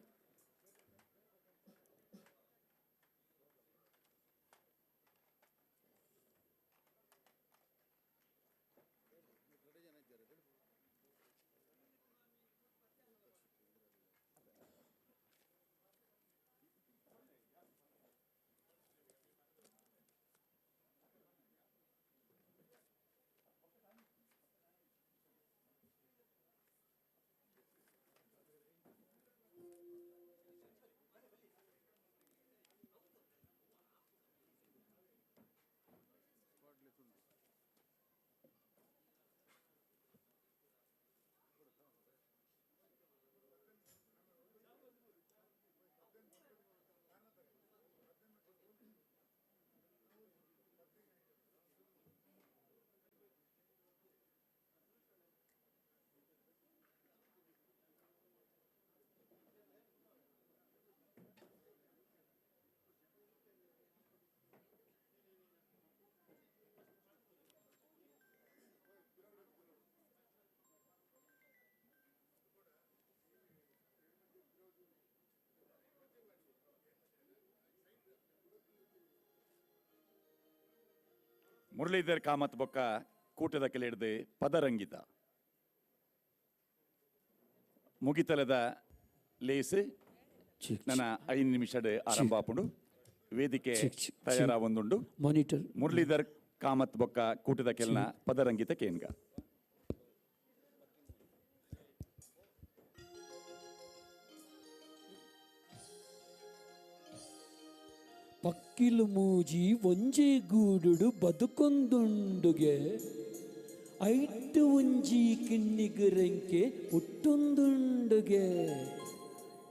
[SPEAKER 6] ಮುರಳೀಧರ್ ಕಾಮತ್ ಬೊಕ್ಕ ಕೂಟದ ಕೆಲೆಡ್ದು ಪದರಂಗಿತ ಮುಗಿತಲದ ಲೇಸ್ ನನ್ನ 5 ನಿಮಿಷದ ಆರಂಭ ಆಪುಂಡು. ವೇದಿಕೆ ತಯಾರಾವೊಂದುಂಡು.
[SPEAKER 17] ಮಾನಿಟರ್
[SPEAKER 6] ಮುರಳೀಧರ್ ಕಾಮತ್ ಬೊಕ್ಕ ಕೂಟದ ಕೆಲ್ನ ಪದರಂಗಿತ ಕೇನ್ಗ.
[SPEAKER 17] ಪಕ್ಕಿಲು ಮೂಜಿ ಒಂಜೆ ಗೂಡುಡು ಬದುಕೊಂದುಂಡುಗೆ ಐಟು ಒಂಜಿ ಕಿನ್ನಿಗುರೆಂಕೆ ಹುಟ್ಟೊಂದುಂಡುಗೆ.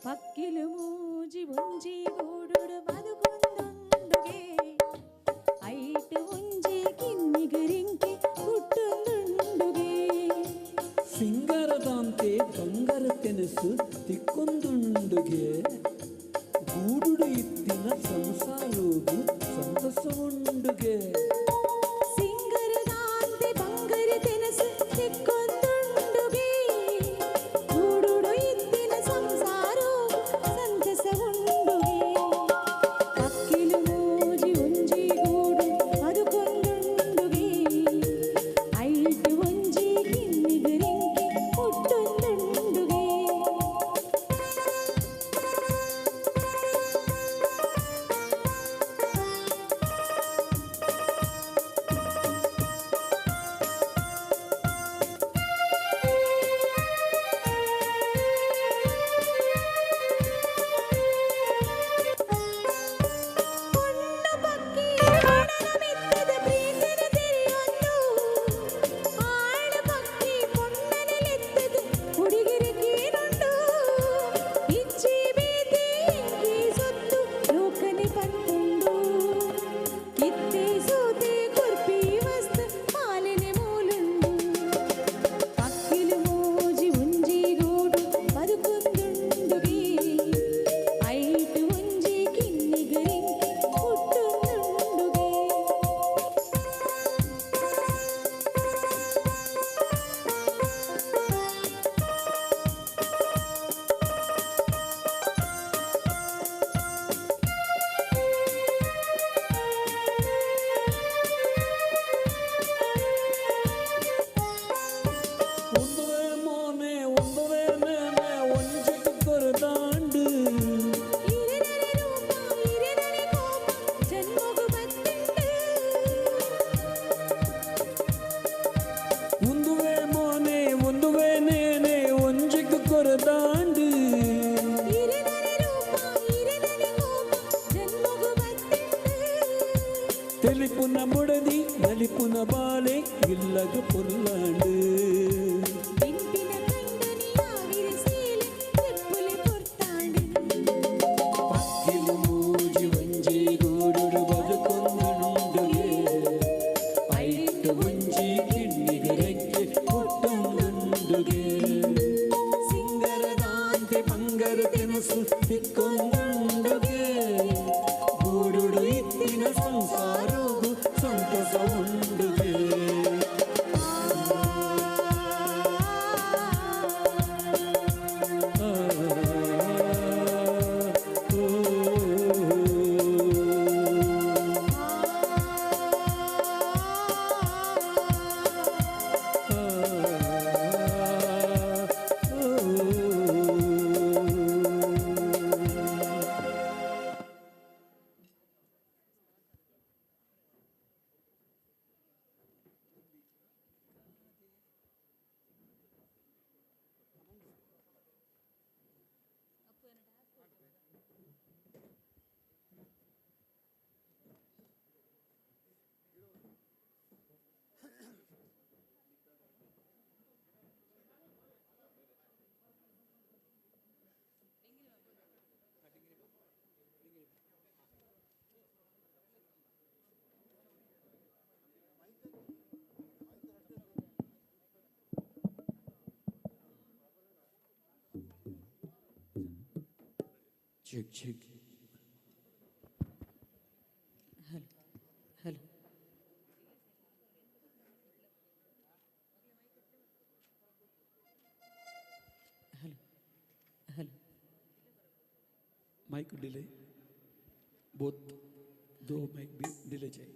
[SPEAKER 23] ಪಕ್ಕಿಲು ಮೂಜಿ ಒಂಜಿ ಗೂಡುಡು ಬದುಕೊಂದುಂಡುಗೆ ಐಟು ಒಂಜಿ ಕಿನ್ನಿಗುರೆಂಕೆ ಹುಟ್ಟೊಂದುಂಡುಗೆ.
[SPEAKER 17] ಸಿಂಗಾರದಾಂತೆ ಬಂಗಾರ ತೆನಸು ತಿಕ್ಕೊಂದುಂಡುಗೆ ಗೂಡುಡು ಇತ್ತಿನ ಸಂಸಾರೋಗು ಸಂತಸ ಉಂಡುಗೆ.
[SPEAKER 23] ಸಿಂಗರದಾಂತೆ ಬಂಗಾರ ತೆನಸು ತಿಕ್ಕೊಂದುಂಡುಗೆ
[SPEAKER 17] ಬಲಿಪುನ ಬಾಲೆ ಇಲ್ಲಗ ಪೊರ್ಲಾಂಡು ಪಕ್ಕಿಲು ಮೂಜಿ ಒಂಜಿ ಗೂಡುಡು ಬದುಕೊಂದುಂಡುಗೆ ಐಟ್ಟು ಒಂಜಿ ಕಿಣ್ಣಿಗೆ ರೆಕ್ಕೆ ಹುಟ್ಟೊಂದುಂಡುಗೆ ಸಿಂಗರದಾಂತೆ ಬಂಗರು ತೆನಸು ತಿಕ್ಕೊಂದುಂಡುಗೆ ಗೂಡುಡು ಇತ್ತಿನ ಸಂಸಾರಗು ಸಂತಸ ಉಂಡುಗೆ.
[SPEAKER 18] Check, check.
[SPEAKER 19] Hello, hello. Hello, hello.
[SPEAKER 18] Mic delay. Both दो mic भी delay चाहिए.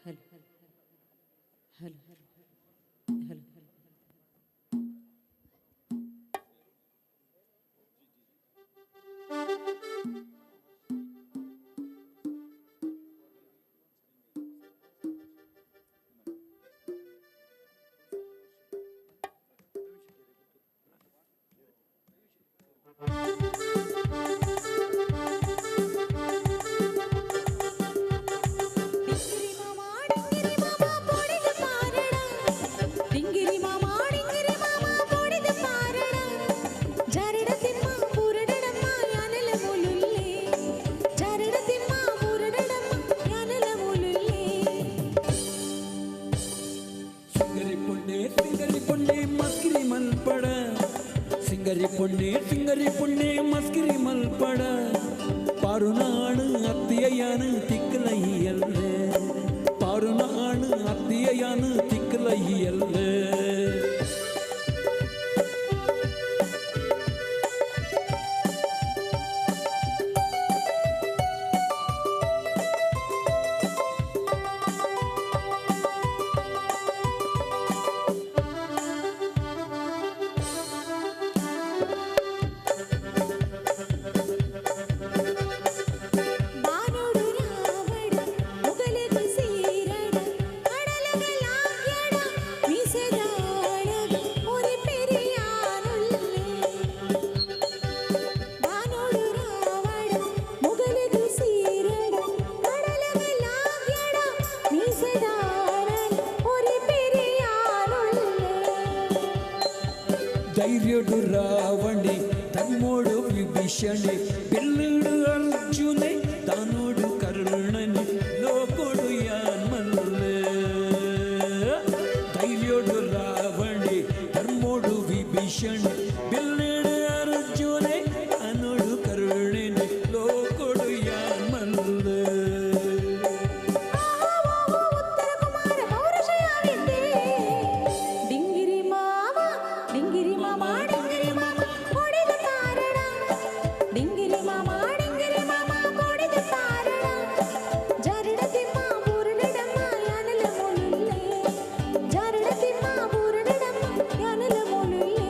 [SPEAKER 19] Hello, hello, hello, hello.
[SPEAKER 23] ಡಿಂಗಿರಿ ಮಾಮ ಡಿಂಗಿರಿ ಮಾಮ ಪೊಡಿದ ಪಾರಡ ಜಾರಡ ತಿಮ್ಮ ಪೂರಡಮ್ಮ ಯಾನೆಲ ಮುಲುಲ್ಲೆ ಜಾರಡ ತಿಮ್ಮ ಪೂರಡಮ್ಮ ಯಾನೆಲ ಮುಲುಲ್ಲೆ.
[SPEAKER 17] ಸಿಂಗರಿ ಪೊಣ್ಣೆ ಸಿಂಗರಿ ಪೊಣ್ಣೆ ಮಸ್ಕಿರಿ ಮಲ್ಪಡ ಸಿಂಗರಿ ಪೊಣ್ಣೆ ಸಿಂಗರಿ ಪೊಣ್ಣೆ ಮಸ್ಕಿರಿ ಮಲ್ಪಡ ಪಾರುನಾಡು ಅತ್ತಿಯಯಾನು ತಿಕ್ಕಲೈಯಲ್ಲೆ ಪಾರುನಾಡು ಅತ್ತಿಯಯಾನು ತಿಕ್ಕಲೈಯಲ್ಲೆ.
[SPEAKER 23] ಬಾನೋಡು ರಾವಣ ಮುಗಲಗು ಸೀರಡ ಕಡಲಗಲಾಗ್ಯಡ ಮೀಸೆದಾಳಗ ಒರಿ ಪೆರಿಯಾನುಲ್ಲೆ. ಬಾನೋಡು ರಾವಣ ಮುಗಲಗು ಸೀರಡ ಕಡಲಗಲಾಗ್ಯಡ ಮೀಸೆದಾಳಗ ಒರಿ ಪೆರಿಯಾನುಲ್ಲೆ.
[SPEAKER 17] ಧೈರ್ಯಡು ರಾವಣಿ ಧರ್ಮೋಡು ವಿಭೀಷಣೆ ಬಿಲ್ಲುಡು ಅರ್ಜುನೆ ತಾನೋಡು ಕರುಣನೆ ಲೋಕೋಡು ಯಾನ್ ಮಲ್ಲೆ. ಧೈರ್ಯೋಡು ರಾವಣಿ ಧರ್ಮೋಡು ವಿಭೀಷಣೆ ಬಿಲ್ಲುಡು ಅರ್ಜುನೆ ತಾನೋಡು ಕರುಣನೆ ಲೋಕೋಡು ಯಾನ್ ಮಲ್ಲೆ.
[SPEAKER 23] ಉತ್ತರ ಕುಮಾರ ಪೌರುಷಯಾವಿದ್ದೆ. ಡಿಂಗಿರಿ ಮಾಮ ಡಿಂಗಿರಿ ಮಾಮ ಡಿಂಗಿರಿ ಮಾಮ ಕೊಡಿದ ಪಾರಡ ಡಿಂಗಿರಿ ಮಾಮ ಡಿಂಗಿರಿ ಮಾಮ ಕೊಡಿದ ಪಾರಡ ಜಾರಡ ತಿಮ್ಮ ಬೂರಡಮ್ಮ ಯಾನಲ ಮುಲುಲ್ಲೆ ಜಾರಡ ತಿಮ್ಮ ಬೂರಡಮ್ಮ ಯಾನಲ ಮುಲುಲ್ಲೆ.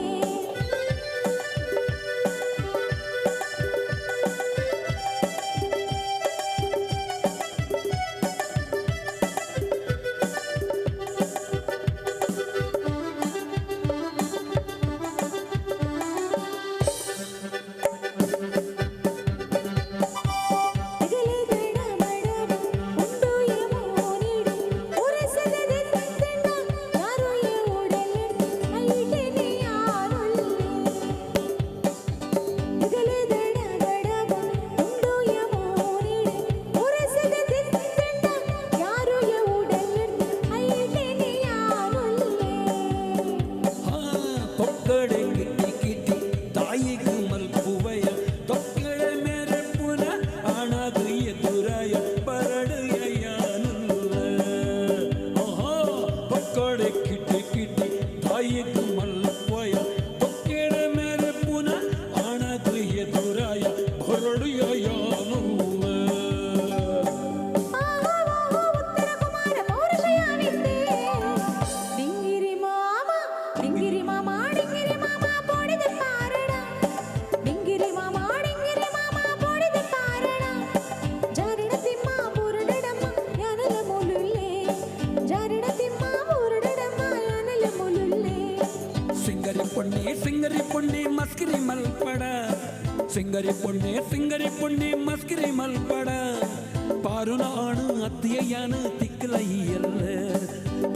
[SPEAKER 17] ಪೊಣ್ಣೆ ಮಸ್ಕಿರಿ ಮಲ್ಪಡ ಸಿಂಗರಿ ಪೊಣ್ಣೆ ಸಿಂಗರಿ ಪೊಣ್ಣೆ ಮಸ್ಕಿರಿ ಮಲ್ಪಡ ಪಾರುನ ಆಣು ಅತ್ತಿಯಾನು ತಿಕ್ಕಲೈಯಲ್ಲ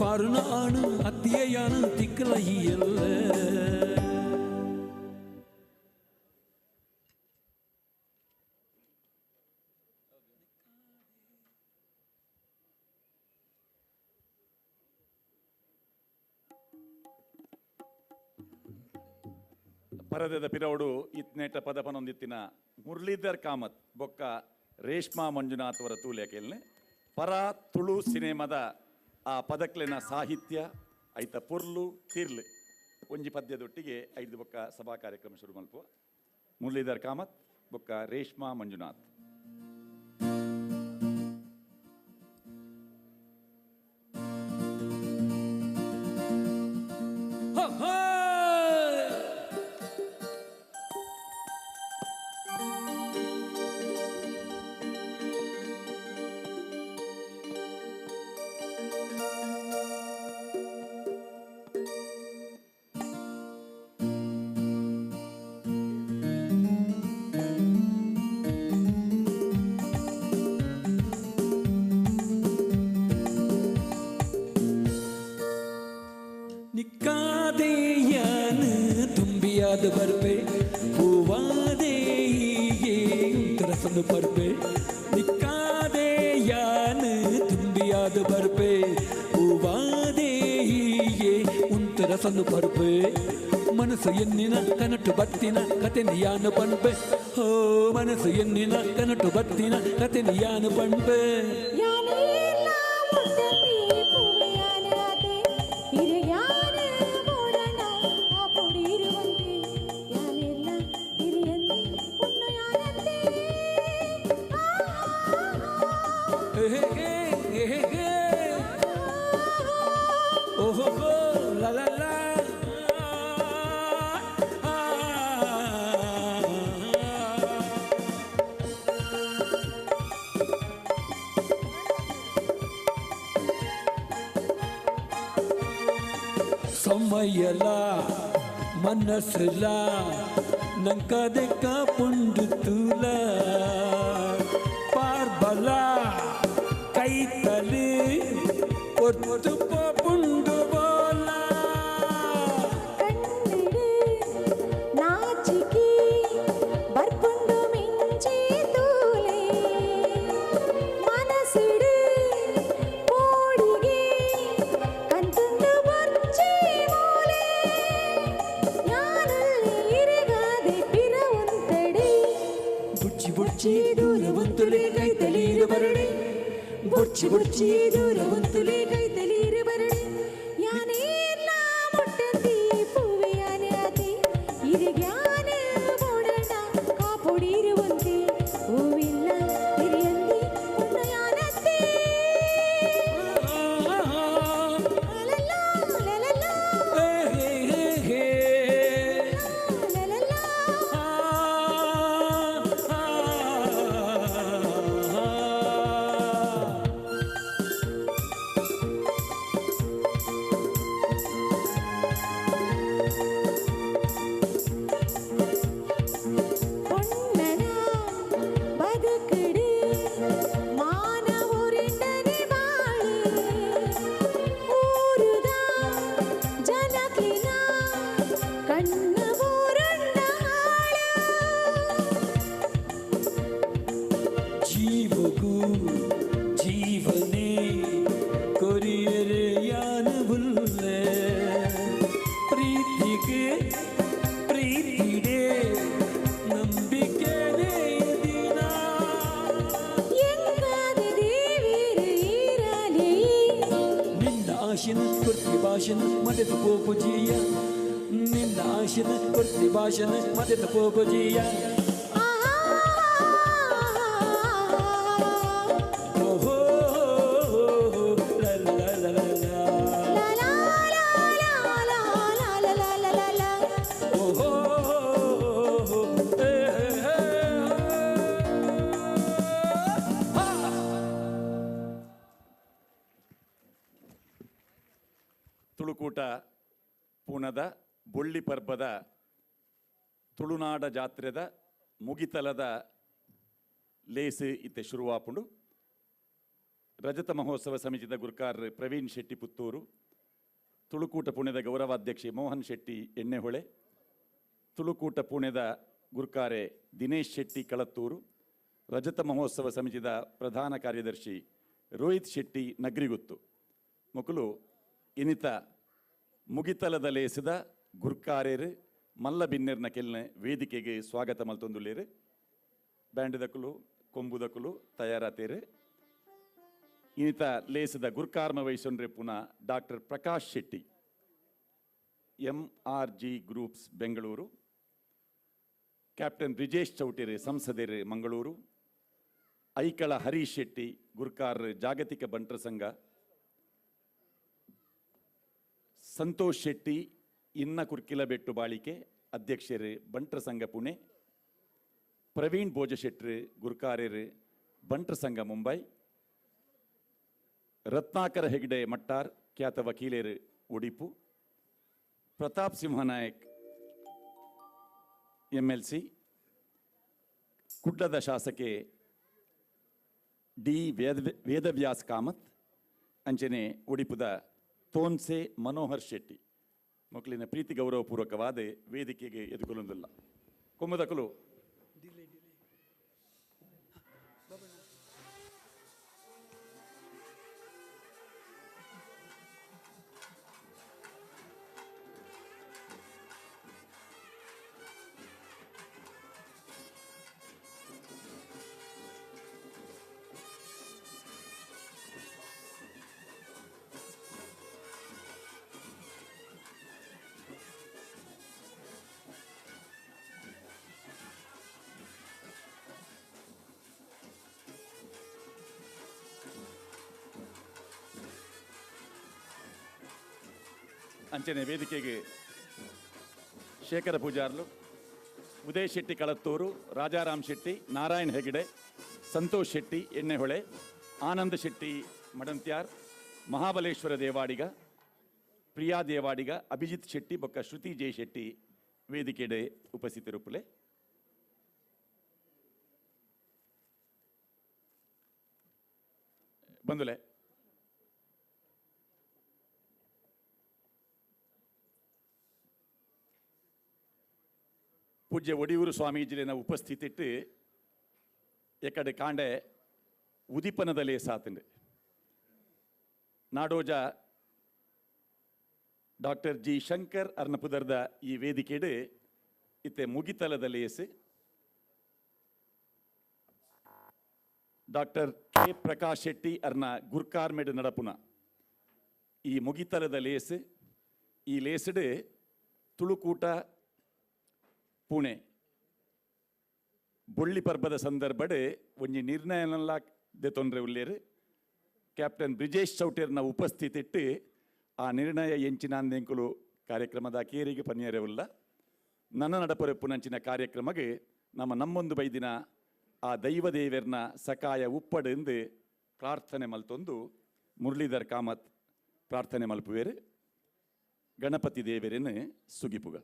[SPEAKER 17] ಪಾರುನ ಆಣು ಅತ್ತಿಯಾನು ತಿಕ್ಕಲೈಯಲ್ಲ.
[SPEAKER 6] ಪರದೆದ ಪಿರವಡು ಇತ್ನೇಟ ಪದಪನೊಂದಿತ್ತಿನ ಮುರಳೀಧರ್ ಕಾಮತ್ ಬೊಕ್ಕ ರೇಷ್ಮಾ ಮಂಜುನಾಥ್ ಅವರ ತೂಲೆಕೆಲ್ನೆ ಪರ ತುಳು ಸಿನಿಮಾದ ಆ ಪದಕ್ಲೆನ ಸಾಹಿತ್ಯ ಐತ ಪೊರ್ಲು ತೀರ್ಲು ಒಂಜಿ ಪದ್ಯದೊಟ್ಟಿಗೆ ಐದು ಬೊಕ್ಕ ಸಭಾ ಕಾರ್ಯಕ್ರಮ ಶುರು ಮಲ್ಪುವ ಮುರಳೀಧರ್ ಕಾಮತ್ ಬೊಕ್ಕ ರೇಷ್ಮಾ ಮಂಜುನಾಥ್.
[SPEAKER 17] ಬರ್ಬೆ ಹೂವಾದೆ ರಸನು ಬರ್ಬೆ ನಿಕ್ಕಾದೆ ಯಾನು ತುಂಬಿಯಾದ ಬರ್ಬೆ ಹೂವಾದೆ ಉಂತರಸನು ಬರ್ಬೆ ಮನಸ್ಸು ಎನ್ನಿನ ಕನಟು ಬತ್ತಿನ ಕತೆ ಯಾನು ಪಣ್ಪೆ ಹೋ ಮನಸ್ಸು ಎನ್ನಿನ ಕನಟು ಬತ್ತಿನ ಕತೆ ಯಾನು ಪಣ್ಪೆ. ಸಮಯಲ ಮನಸ್ಸುಲ ನಂಕದೆಕ್ಕ ಪುಂಡು ತೂಲ ಪಾರ್ಬಲ ಕೈತಲಿ ಒತ್ತು ಪುಂಡು ಬೋಲ
[SPEAKER 23] ಕಣ್ಣಿಡು ನಾಚಿಕೆ ಬರ್ಪುಂಡು ಮಿಂಚಿ ತೂಲೆ ಮನಸ್ಸಿಡು ಪೋಡಿಗೆ ಕಂತುಂಡು ಬರ್ಚಿ ಮೂಲೆ ಯಾನಲ್ಲಿ ಇರಗಾದೆ ಪಿರವುಂತಡೆ
[SPEAKER 17] ಬುಚ್ಚಿ ಬುಚ್ಚಿ ದೂರವಂತುಲೆ ಕೈತಲೀರು ಬರಡೆ ಬುಚ್ಚಿ ಬುಚ್ಚಿ ದೂರವಂತುಲೆ
[SPEAKER 23] ಕೈತಲೀರು ಬರಡೆ ಯಾನೇಲ್ಲ ಮುಟ್ಟಂತಿ ಪೂವೆಯಾನೆ ಆತೆ ಇರಿಗ್ಯಾನ ಬೋಡಣ ಕಾಪೊಡಿರುವಂತೆ ಹೂವಿಲ್ಲ ಹಿರಿಯಂದಿ ಪುಣ್ಣಯಾನತ್ತೆ ಲಲಲಾ ಲಲಲಾ ಲಲಲಾ. பொன்னனா பதுக்குடு மான உருண்டனே வாழு ஊருதா ஜனகினா கண்ணு ஊருண்டாಳು.
[SPEAKER 17] ಜೀವಗೂ ಜೀವನೇ ಕೊರಿಯರೆ ಯಾನು ಬುಲ್ಲೆ ಪ್ರೀತಿಗೆ ಪ್ರೀತಿಡೆ ನಂಬಿಕೆನೇ ದಿನ
[SPEAKER 23] ಎಂಗಾದ ದೇವಿರು ಈರಲಿ
[SPEAKER 17] ನಿನ್ನ ಆಶೆನ ಕೊರ್ತಿ ಭಾಷಣ ಮದೆತ ಪೋಪುಜಿಯ ನಿನ್ನ ಆಶೆನ ಕೊರ್ತಿ ಭಾಷಣ ಮದೆತ ಪೋಪುಜಿಯ. ಓಹೋ ಲ ಲ ಲ ಲ ಲ.
[SPEAKER 23] ಲಾ ಲಾ ಲಾ ಲಾ ಲಾ ಲಾ ಲಾ ಲಾ ಲಾ.
[SPEAKER 17] ಓಹೋ ಹೇ ಹೇ.
[SPEAKER 6] ತುಳುಕೂಟ ಪೂನದ ಬೊಳ್ಳಿ ಪರ್ಬದ ತುಳುನಾಡ ಜಾತ್ರೆದ ಮುಗಿತಲದ ಲೇಸ್ ಇತ್ತೆ ಶುರುವಾಪುಂಡು. ರಜತ ಮಹೋತ್ಸವ ಸಮಿತಿದ ಗುರ್ಕಾರ್ ಪ್ರವೀಣ್ ಶೆಟ್ಟಿ ಪುತ್ತೂರು, ತುಳುಕೂಟ ಪುಣೆದ ಗೌರವಾಧ್ಯಕ್ಷೆ ಮೋಹನ್ ಶೆಟ್ಟಿ ಎಣ್ಣೆಹೊಳೆ, ತುಳುಕೂಟ ಪುಣೆದ ಗುರ್ಕಾರೆ ದಿನೇಶ್ ಶೆಟ್ಟಿ ಕಳತ್ತೂರು, ರಜತ ಮಹೋತ್ಸವ ಸಮಿತಿದ ಪ್ರಧಾನ ಕಾರ್ಯದರ್ಶಿ ರೋಹಿತ್ ಶೆಟ್ಟಿ ನಗ್ರಿಗುತ್ತು ಮೊಕುಲು ಇನಿತ ಮುಗಿತಲದ ಲೇಸದ ಗುರ್ಕಾರೇರು ಮಲ್ಲ ಬಿನ್ನೆರ್ನ ಕೆಲ್ನ ವೇದಿಕೆಗೆ ಸ್ವಾಗತ ಮಲ್ತೊಂದುಲ್ಲೇರು. ಬ್ಯಾಂಡ್ದಕುಲು ಕೊಂಬುದಕುಲು ತಯಾರಾತೇರು. ಇನ್ನಿತ ಲೇಸದ ಗುರ್ಕಾರ್ಮ ವಹಿಸೊಂಡ್ರೆ ಪುನಃ doctor Prakash Shetty, MRG groups Bengaluru, captain Brijesh ಚೌಟೇರು ಸಂಸದರು ಮಂಗಳೂರು, ಐಕಳ ಹರೀಶ್ ಶೆಟ್ಟಿ ಗುರ್ಕಾರ್ ಜಾಗತಿಕ ಬಂಟರ ಸಂಘ, ಸಂತೋಷ್ ಶೆಟ್ಟಿ ಇನ್ನ ಕುರ್ಕಿಲಬೆಟ್ಟು ಬಾಳಿಕೆ ಅಧ್ಯಕ್ಷರು ಬಂಟರ ಸಂಘ ಪುಣೆ, ಪ್ರವೀಣ್ ಭೋಜಶೆಟ್ರು ಗುರ್ಕಾರೇರು ಬಂಟರ ಸಂಘ ಮುಂಬೈ, ರತ್ನಾಕರ ಹೆಗ್ಡೆ ಮಟ್ಟಾರ್ ಖ್ಯಾತ ವಕೀಲರು ಒಡಿಪು, ಪ್ರತಾಪ್ ಸಿಂಹನಾಯಕ್ MLC, ಕುಡ್ಲದ ಶಾಸಕೆ ಡಿ ವೇದವ್ಯಾಸ್ ಕಾಮತ್, ಅಂಚನೆ ಒಡಿಪುದ ತೋನ್ಸೆ ಮನೋಹರ್ ಶೆಟ್ಟಿ ಮಕ್ಕಳಿನ ಪ್ರೀತಿ ಗೌರವಪೂರ್ವಕವಾದ ವೇದಿಕೆಗೆ ಎದುಕೊಳ್ಳುವುದಿಲ್ಲ. ಕೊಮ್ಮದಕಲು ಅಂಚನೆ ವೇದಿಕೆಗೆ ಶೇಖರ ಪೂಜಾರ್ಲು, ಉದಯ್ ಶೆಟ್ಟಿ ಕಳತ್ತೂರು, ರಾಜಾರಾಮ್ ಶೆಟ್ಟಿ, ನಾರಾಯಣ್ ಹೆಗಡೆ, ಸಂತೋಷ್ ಶೆಟ್ಟಿ ಎಣ್ಣೆಹೊಳೆ, ಆನಂದ ಶೆಟ್ಟಿ ಮಡಂತ್ಯಾರ್, ಮಹಾಬಲೇಶ್ವರ ದೇವಾಡಿಗ, ಪ್ರಿಯಾ ದೇವಾಡಿಗ, ಅಭಿಜಿತ್ ಶೆಟ್ಟಿ ಬೊಕ್ಕ ಶ್ರುತಿ ಜಯ ಶೆಟ್ಟಿ ವೇದಿಕೆಡೆ ಉಪಸ್ಥಿತರುಪುಲೆ. ಬಂದುಲೆ ಪೂಜ್ಯ ಒಡಿಯೂರು ಸ್ವಾಮೀಜಿನ ಉಪಸ್ಥಿತಿಟ್ಟು ಎಕಡೆ ಕಾಂಡೆ ಉದಿಪನದಲ್ಲೇ ಸಾತಂಡು ನಾಡೋಜ ಡಾಕ್ಟರ್ ಜಿ ಶಂಕರ್ ಅರ್ನಪುದರ್ದ ಈ ವೇದಿಕೆಡು ಇತ್ತೆ ಮುಗಿತಲದ ಲೇಸು ಡಾಕ್ಟರ್ ಕೆ ಪ್ರಕಾಶ್ ಶೆಟ್ಟಿ ಅರ್ನ ಗುರ್ಕಾರ್ಮೆಡ್ ನಡಪುನ ಈ ಮುಗಿತಲದ ಲೇಸು. ಈ ಲೇಸುಡು ತುಳುಕೂಟ ಪುಣೆ ಬೊಳ್ಳಿ ಪರ್ಬದ ಸಂದರ್ಭಡ್ ಒಂಜಿ ನಿರ್ಣಯನಲ್ಲ ದೆತೊಂದ್ರೆ ಉಲ್ಲೇರು. ಕ್ಯಾಪ್ಟನ್ ಬ್ರಿಜೇಶ್ ಚೌಟೇರ್ನ ಉಪಸ್ಥಿತಿಟ್ಟು ಆ ನಿರ್ಣಯ ಎಂಚಿನಾಂದೆಂಕುಲು ಕಾರ್ಯಕ್ರಮದ ಕೇರಿಗೆ ಪನ್ನಿಯರೆ ಉಲ್ಲ. ನನ್ನ ನಡಪೊರೆ ಪುನಂಚಿನ ಕಾರ್ಯಕ್ರಮಕ್ಕೆ ನಮ್ಮ ನಮ್ಮೊಂದು ಬೈದಿನ ಆ ದೈವದೇವರ್ನ ಸಕಾಯ ಉಪ್ಪಡು ಎಂದು ಪ್ರಾರ್ಥನೆ ಮಲ್ತೊಂದು ಮುರಳೀಧರ್ ಕಾಮತ್ ಪ್ರಾರ್ಥನೆ ಮಲ್ಪುವೇರು. ಗಣಪತಿ ದೇವರನ್ನು ಸುಗಿಪುಗ.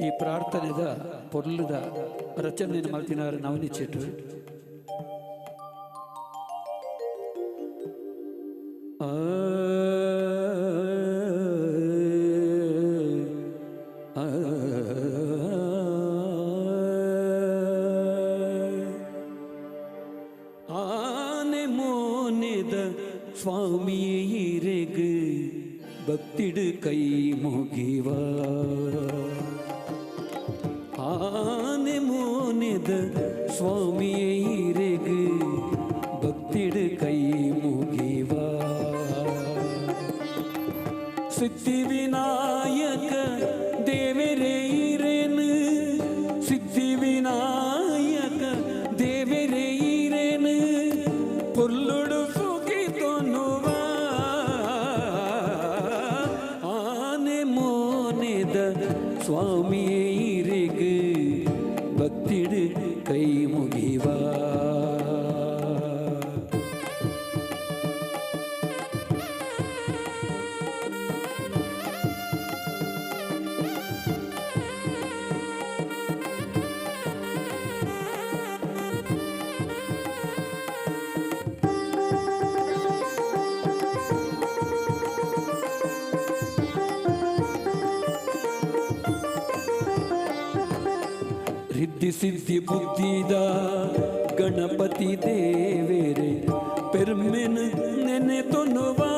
[SPEAKER 18] ಈ ಪ್ರಾರ್ಥನೆದ ಪೊರ್ಲುದ ರಚನೆ ಮಲ್ತಿನಾರ ನವನಿಚಿಟ್ಟು ಆನೆ ಮೋನೆದ ಸ್ವಾಮಿಯೇ ಭಕ್ತಿಡು ಕೈ ಮುಗಿವ ಆನೆ ಮೋನೆದ ಸ್ವಾಮಿಯೇ ಭಕ್ತಿಡು ಕೈ ಮುಗಿವ ಸಿದ್ಧಿವಿನಾಯಕ ದೇವರೇ ಇರೇನು ಸಿದ್ಧಿವಿನಾಯಕ ದೇವರೇ ಇರೇನು ಪೊರ್ಲುಡು ಸುಖಿತೊನ್ನುವ ಆನೆ ಮೋನೆದ ಸ್ವಾಮಿಯೇ ಭಕ್ತಿಡು ಕೈ ಮುಗಿವ.
[SPEAKER 17] ರಿದ್ಧಿ ಸಿದ್ಧಿ ಬುದ್ಧಿದ ಗಣಪತಿ ದೇವೇರೆ ಪೆರ್ಮೆನ್ ನೆನೆ ತೊನುವಾ.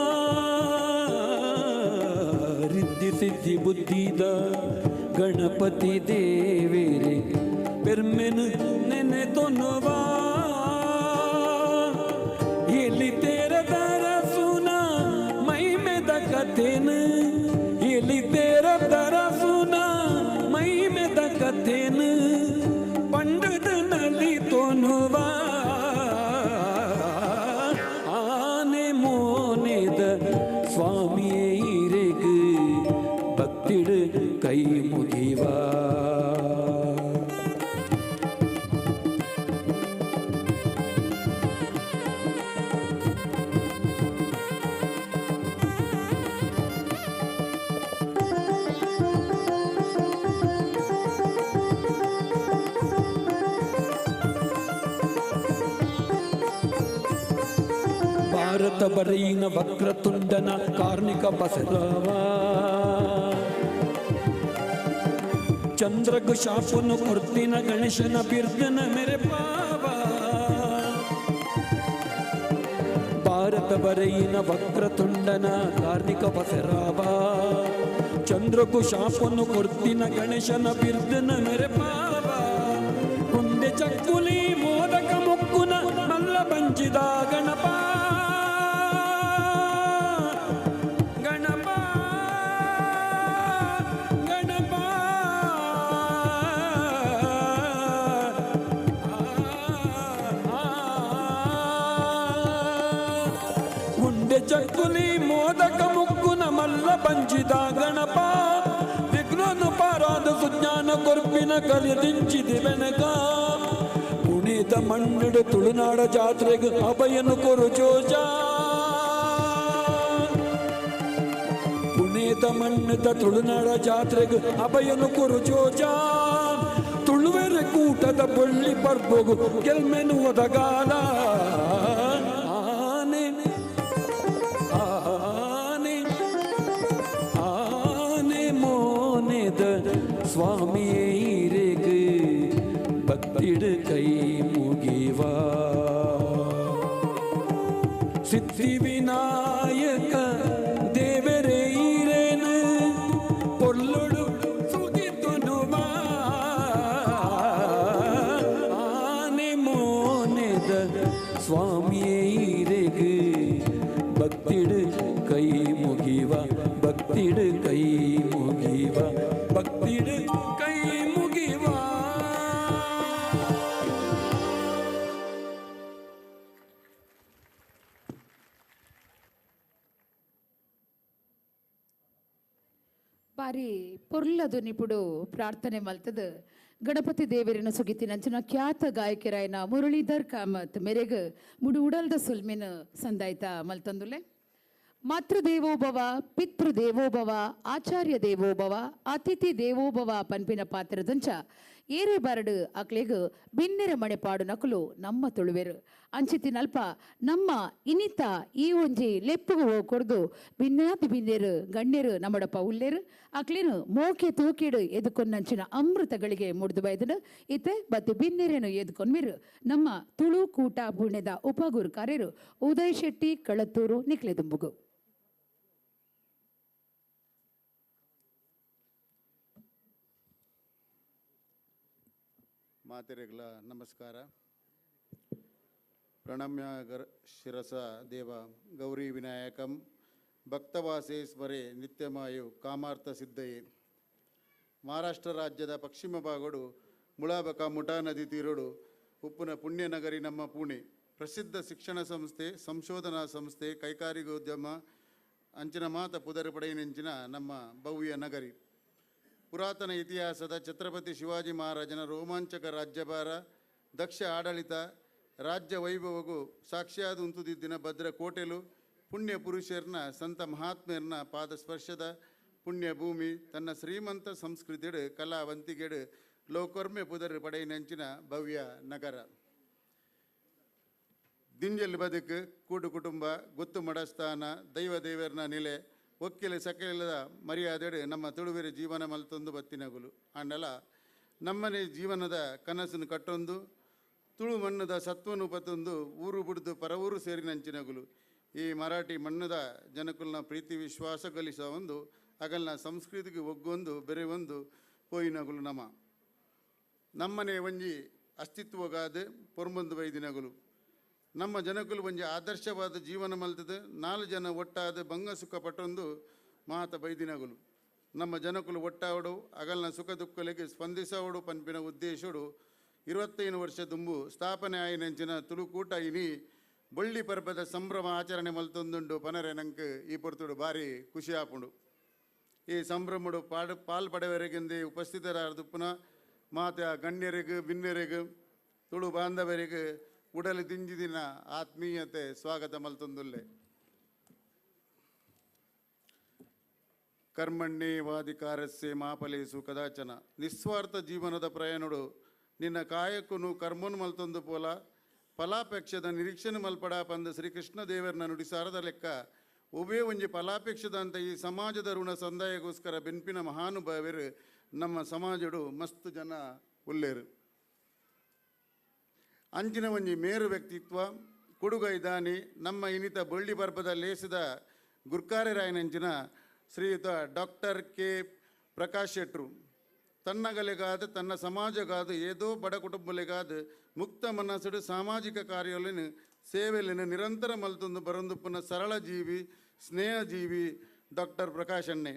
[SPEAKER 17] ರಿದ್ಧಿ ಸಿದ್ಧಿ ಬುದ್ಧಿದ ಗಣಪತಿ ದೇವೇರೆ ಪೆರ್ಮೆನ್ ನೆನೆ ತೊನುವಾ. ಎಲಿ ತೇರ ದರಸುನ ಮೈಮೆದ ಕಥೆನ, ಎಲಿ ತೇರ ದರಸುನ ಮೈಮೆದ ಕಥೆನ ಪಂಡದ ನಲಿ ತೋನುವಾ. ಆನೆ ಮೋನೆದ ಸ್ವಾಮಿಯೇ ಇರೆಗ್ ಭಕ್ತಿಡು ಕೈ ಮುಗಿವಾ. ಭಾರತ ಬರೆಯಿನ ವಕ್ರತುಂಡನ ಕಾರ್ಣಿಕ ಬಸರವ, ಚಂದ್ರಗು ಶಾಪನು ಕೊರ್ತಿನ ಗಣೇಶನ ಬಿರ್ದನ ಮೆರೆ ಪಾವ. ಭಾರತ ಬರೆಯಿನ ವಕ್ರತುಂಡನ ಕಾರ್ಣಿಕ ಬಸರವ, ಚಂದ್ರಗು ಶಾಪನು ಕೊರ್ತಿನ ಗಣೇಶನ ಬಿರ್ದನ ಮೆರೆ ಪಾವ. ಕುಂದೆ ಚಕ್ಕುಲಿ ಮೋದಕ ಮುಕ್ಕುನ ಮಲ್ಲ ಬಂಜಿದ ಗಣಪ ಗಣಪ ಗಣಪ. ಗುಂಡೆ ಚಕ್ಕುಲಿ ಮೋದಕ ಮುಕ್ಕುನ ಮಲ್ಲ ಬಂಜಿದ ಗಣಪ, ವಿಘ್ನನು ಪಾರಾದ ಸುಜ್ಞಾನ ಕೊರ್ಪಿನ ಕಲಿದಿಂಚಿದೆ ಬೆನಕ. ಪುಣೆದ ಮಣ್ಣುಡು ತುಳುನಾಡ ಜಾತ್ರೆಗೆ ಅಭಯನು ಕೊರು ಜೋಜ, ಪುಣೆದ ಮಣ್ಣದ ತುಳುನಾಡ ಜಾತ್ರೆಗೆ ಅಭಯನು ಕೊರು ಜೋಜ. ತುಳುವೆರೆ ಕೂಟದ ಬಳ್ಳಿ ಪರ್ಬೊಗು ಗೆಲ್ಮೆನು ಒದಗಾಲ. ಆನೆ ಆನೆ ಆನೆ ಮೋನೆದ ಸ್ವಾಮಿಯೇ ಇರೆಗ್ ಭಕ್ತಿಡು ಕೈ ಮುಗಿವಾ. ಸಿದ್ಧಿ ವಿನಾಯಕ ದೇವರೇ ಈರೇನು ಪೊರ್ಲುಡು ಸುಗಿತುನುವಾ. ಆನೆ ಮೋನೆದ ಸ್ವಾಮಿಯೇ ಇರೆಗ್ ಭಕ್ತಿಡು ಕೈ ಮುಗಿವ, ಭಕ್ತಿಡು ಕೈ ಮುಗಿವ, ಭಕ್ತಿಡು ಕೈ ಮುಗಿವ.
[SPEAKER 3] ಬಾರಿ ಪೊರ್ಲದು ನಿಪುಡು ಪ್ರಾರ್ಥನೆ ಮಲ್ತದ ಗಣಪತಿ ದೇವರಿನ ಸುಗಿತಿನಂಚಿನ ಖ್ಯಾತ ಗಾಯಕಿರಾಯನ ಮುರಳೀಧರ್ ಕಾಮತ್ ಮೆರೆಗ್ ಮುಡು ಉಡಲ್ದ ಸುಲ್ಮಿನ ಸಂದಾಯ್ತ ಮಲ್ತಂದುಲೆ. ಮಾತೃದೇವೋಭವ, ಪಿತೃದೇವೋಭವ, ಆಚಾರ್ಯ ದೇವೋಭವ, ಅತಿಥಿ ದೇವೋಭವ ಪನ್ಪಿನ ಪಾತ್ರದಂಚ ಏರೆ ಬರಡು ಅಕ್ಲೆಗ್ ಬಿನ್ನೆರ ಮಣೆ ಪಾಡು ನಕಲು ನಮ್ಮ ತುಳುವೆರು. ಅಂಚಿತಿನಲ್ಪ ನಮ್ಮ ಇನಿತ ಈ ಒಂಜಿ ಲೆಪ್ಪುಗು ಕೊರ್ದು ಬಿನ್ನಾತಿ ಬಿನ್ನೆರು ಗಣ್ಯರು ನಮ್ಮಡಪ್ಪ ಉಲ್ಲೇರು ಅಕ್ಲೇನು ಮೋಕೆ ತೂಕಿಡು ಎದುಕೊನ್ನಂಚಿನ ಅಮೃತಗಳಿಗೆ ಮುಡ್ದು ಬೈದನು. ಇತ್ತೆ ಬತ್ತಿ ಬಿನ್ನೆರೇನು ಎದುಕೊನ್ಮಿರು ನಮ್ಮ ತುಳು ಕೂಟ ಪುಣ್ಯದ ಉಪಗುರುಕಾರ್ಯರು ಉದಯ್ ಶೆಟ್ಟಿ ಕಳತ್ತೂರು ನಿಕ್ಲೆದುಂಬುಗು.
[SPEAKER 20] ಮಾತೆರೆಗಳ ನಮಸ್ಕಾರ. ಪ್ರಣಮ್ಯ ಶಿರಸ ದೇವ ಗೌರಿ ವಿನಾಯಕಂ ಭಕ್ತವಾಸೇ ಸ್ಮರೆ ನಿತ್ಯಮಾಯು ಕಾಮಾರ್ಥ ಸಿದ್ಧಯೇ. ಮಹಾರಾಷ್ಟ್ರ ರಾಜ್ಯದ ಪಶ್ಚಿಮ ಭಾಗಡು ಮುಳಾಬಕ ಮುಠಾ ನದಿ ತೀರಡು ಉಪ್ಪುನ ಪುಣ್ಯನಗರಿ ನಮ್ಮ ಪುಣೆ. ಪ್ರಸಿದ್ಧ ಶಿಕ್ಷಣ ಸಂಸ್ಥೆ, ಸಂಶೋಧನಾ ಸಂಸ್ಥೆ, ಕೈಗಾರಿಕೋದ್ಯಮ ಅಂಚಿನ ಮಾತ ಪುದರ್ ಪಡೆಯಿನಂಚಿನ ನಮ್ಮ ಭವ್ಯ ನಗರಿ. ಪುರಾತನ ಇತಿಹಾಸದ ಛತ್ರಪತಿ ಶಿವಾಜಿ ಮಹಾರಾಜನ ರೋಮಾಂಚಕ ರಾಜ್ಯಭಾರ, ದಕ್ಷ ಆಡಳಿತ, ರಾಜ್ಯ ವೈಭವಗೂ ಸಾಕ್ಷಿಯಾದ ಉಂತುದಿದ್ದಿನ ಭದ್ರ ಕೋಟೆಲು, ಪುಣ್ಯ ಪುರುಷರ್ನ ಸಂತ ಮಹಾತ್ಮ್ಯರ್ನ ಪಾದಸ್ಪರ್ಶದ ಪುಣ್ಯ ಭೂಮಿ, ತನ್ನ ಶ್ರೀಮಂತ ಸಂಸ್ಕೃತಿಡು ಕಲಾವಂತಿಗೆಡು ಲೋಕೊರ್ಮೆ ಪುದರ್ ಪಡೆಯಿನಂಚಿನ ಭವ್ಯ ನಗರ. ದಿಂಜಲ್ ಬದುಕು, ಕೂಡು ಕುಟುಂಬ, ಗೊತ್ತು ಮಡಸ್ಥಾನ, ದೈವ ದೇವರನ ನೆಲೆ, ಒಕ್ಕಿಲ ಸಕಲದ ಮರ್ಯಾದೆಡು ನಮ್ಮ ತುಳುವೆರೆ ಜೀವನ ಮಲ್ತೊಂದು ಬತ್ತಿನಗುಲು. ಆಂಡಲ ನಮ್ಮನೆ ಜೀವನದ ಕನಸನ್ನು ಕಟ್ಟೊಂದು ತುಳು ಮಣ್ಣದ ಸತ್ವನು ಪತ್ತೊಂದು ಊರು ಬುಡ್ದು ಪರವೂರು ಸೇರಿನಂಚಿನಗುಲು. ಈ ಮರಾಠಿ ಮಣ್ಣದ ಜನಕುಲ್ನ ಪ್ರೀತಿ ವಿಶ್ವಾಸ ಕಲಿಸ ಒಂದು ಅಗಲ್ನ ಸಂಸ್ಕೃತಿಗೆ ಒಗ್ಗೊಂದು ಬೆರೆ ಒಂದು ಪೋಯಿನಗುಲು. ನಮ ನಮ್ಮನೆ ಒಂಜಿ ಅಸ್ತಿತ್ವಗಾದ ಪೊರ್ಮೊಂದು ಬೈದಿನಗುಲು. ನಮ್ಮ ಜನಕುಲು ಒಂಜಿ ಆದರ್ಶವಾದ ಜೀವನ ಮಲ್ತದ ನಾಲ್ ಜನ ಒಟ್ಟಾದ ಬಂಗ ಸುಖ ಪಟ್ಟೊಂದು ಮಾತ ಬೈದಿನಗುಲು. ನಮ್ಮ ಜನಕುಲು ಒಟ್ಟಾವಡು ಅಗಲ್ನ ಸುಖ ದುಃಖಗಳಿಗೆ ಸ್ಪಂದಿಸವಡು ಪನ್ಪಿನ ಉದ್ದೇಶಡು 25 ವರ್ಷ ದುಂಬು ಸ್ಥಾಪನೆ ಆಯಿನಂಚಿನ ತುಳುಕೂಟ ಇನಿ ಬೊಳ್ಳಿ ಪರ್ಬದ ಸಂಭ್ರಮ ಆಚರಣೆ ಮಲ್ತೊಂದುಂಡು ಪನರೆ ನಂಕ್ ಈ ಪೊರ್ತುಡು ಭಾರಿ ಖುಷಿ ಆಪುಂಡು. ಈ ಸಂಭ್ರಮಡು ಪಾಲ್ ಪಡೆವರೆಗೆಂದೇ ಉಪಸ್ಥಿತರಾದುಪ್ಪುನ ಮಾತ ಗಣ್ಯರಿಗೂ ಬಿನ್ನೆರಿಗೂ ತುಳು ಬಾಂಧವರಿಗೆ ಉಡಲು ದಿಂಜಿದಿನ ಆತ್ಮೀಯತೆ ಸ್ವಾಗತ ಮಲ್ತೊಂದುಲ್ಲೆ. ಕರ್ಮಣ್ಯೇವಾಧಿಕಾರಸ್ಸೆ ಮಾಪಲೇಸು ಕದಾಚನ. ನಿಸ್ವಾರ್ಥ ಜೀವನದ ಪ್ರಯಾಣಡು ನಿನ್ನ ಕಾಯಕ್ಕುನು ಕರ್ಮನು ಮಲ್ತೊಂದು ಪೋಲ ಫಲಾಪೇಕ್ಷದ ನಿರೀಕ್ಷೆನು ಮಲ್ಪಡ ಪಂದ ಶ್ರೀಕೃಷ್ಣ ದೇವರನ್ನ ನುಡಿಸಾರದ ಲೆಕ್ಕ ಒಬ್ಬೇ ಒಂಜಿ ಫಲಾಪೇಕ್ಷದಂತ ಈ ಸಮಾಜದ ಋಣ ಸಂದಾಯಕ್ಕೋಸ್ಕರ ಬೆನ್ಪಿನ ಮಹಾನುಭಾವರು ನಮ್ಮ ಸಮಾಜಡು ಮಸ್ತ್ ಜನ ಉಲ್ಲೇರು. ಅಂಚಿನ ಒಂಜಿ ಮೇರು ವ್ಯಕ್ತಿತ್ವ ಕೊಡುಗೈದಾನಿ ನಮ್ಮ ಇನಿತ ಬೊಳ್ಳಿ ಪರ್ಬದ ಲೇಸಿದ ಗುರ್ಕಾರ್ಯರಾಯನಂಚಿನ ಶ್ರೀಯುತ ಡಾಕ್ಟರ್ ಕೆ ಪ್ರಕಾಶ್ ಶೆಟ್ರು ತನ್ನಗಲೆಗಾದ ತನ್ನ ಸಮಾಜಗಾದ ಏದೋ ಬಡ ಕುಟುಂಬಲೆಗಾದ ಮುಕ್ತ ಮನಸ್ಸುಡು ಸಾಮಾಜಿಕ ಕಾರ್ಯಗಳನ್ನು ಸೇವೆಯನ್ನು ನಿರಂತರ ಮಲ್ತೊಂದು ಬರಂದುಪ್ಪುನ ಸರಳ ಜೀವಿ ಸ್ನೇಹ ಜೀವಿ ಡಾಕ್ಟರ್ ಪ್ರಕಾಶ್ ಅಣ್ಣೆ.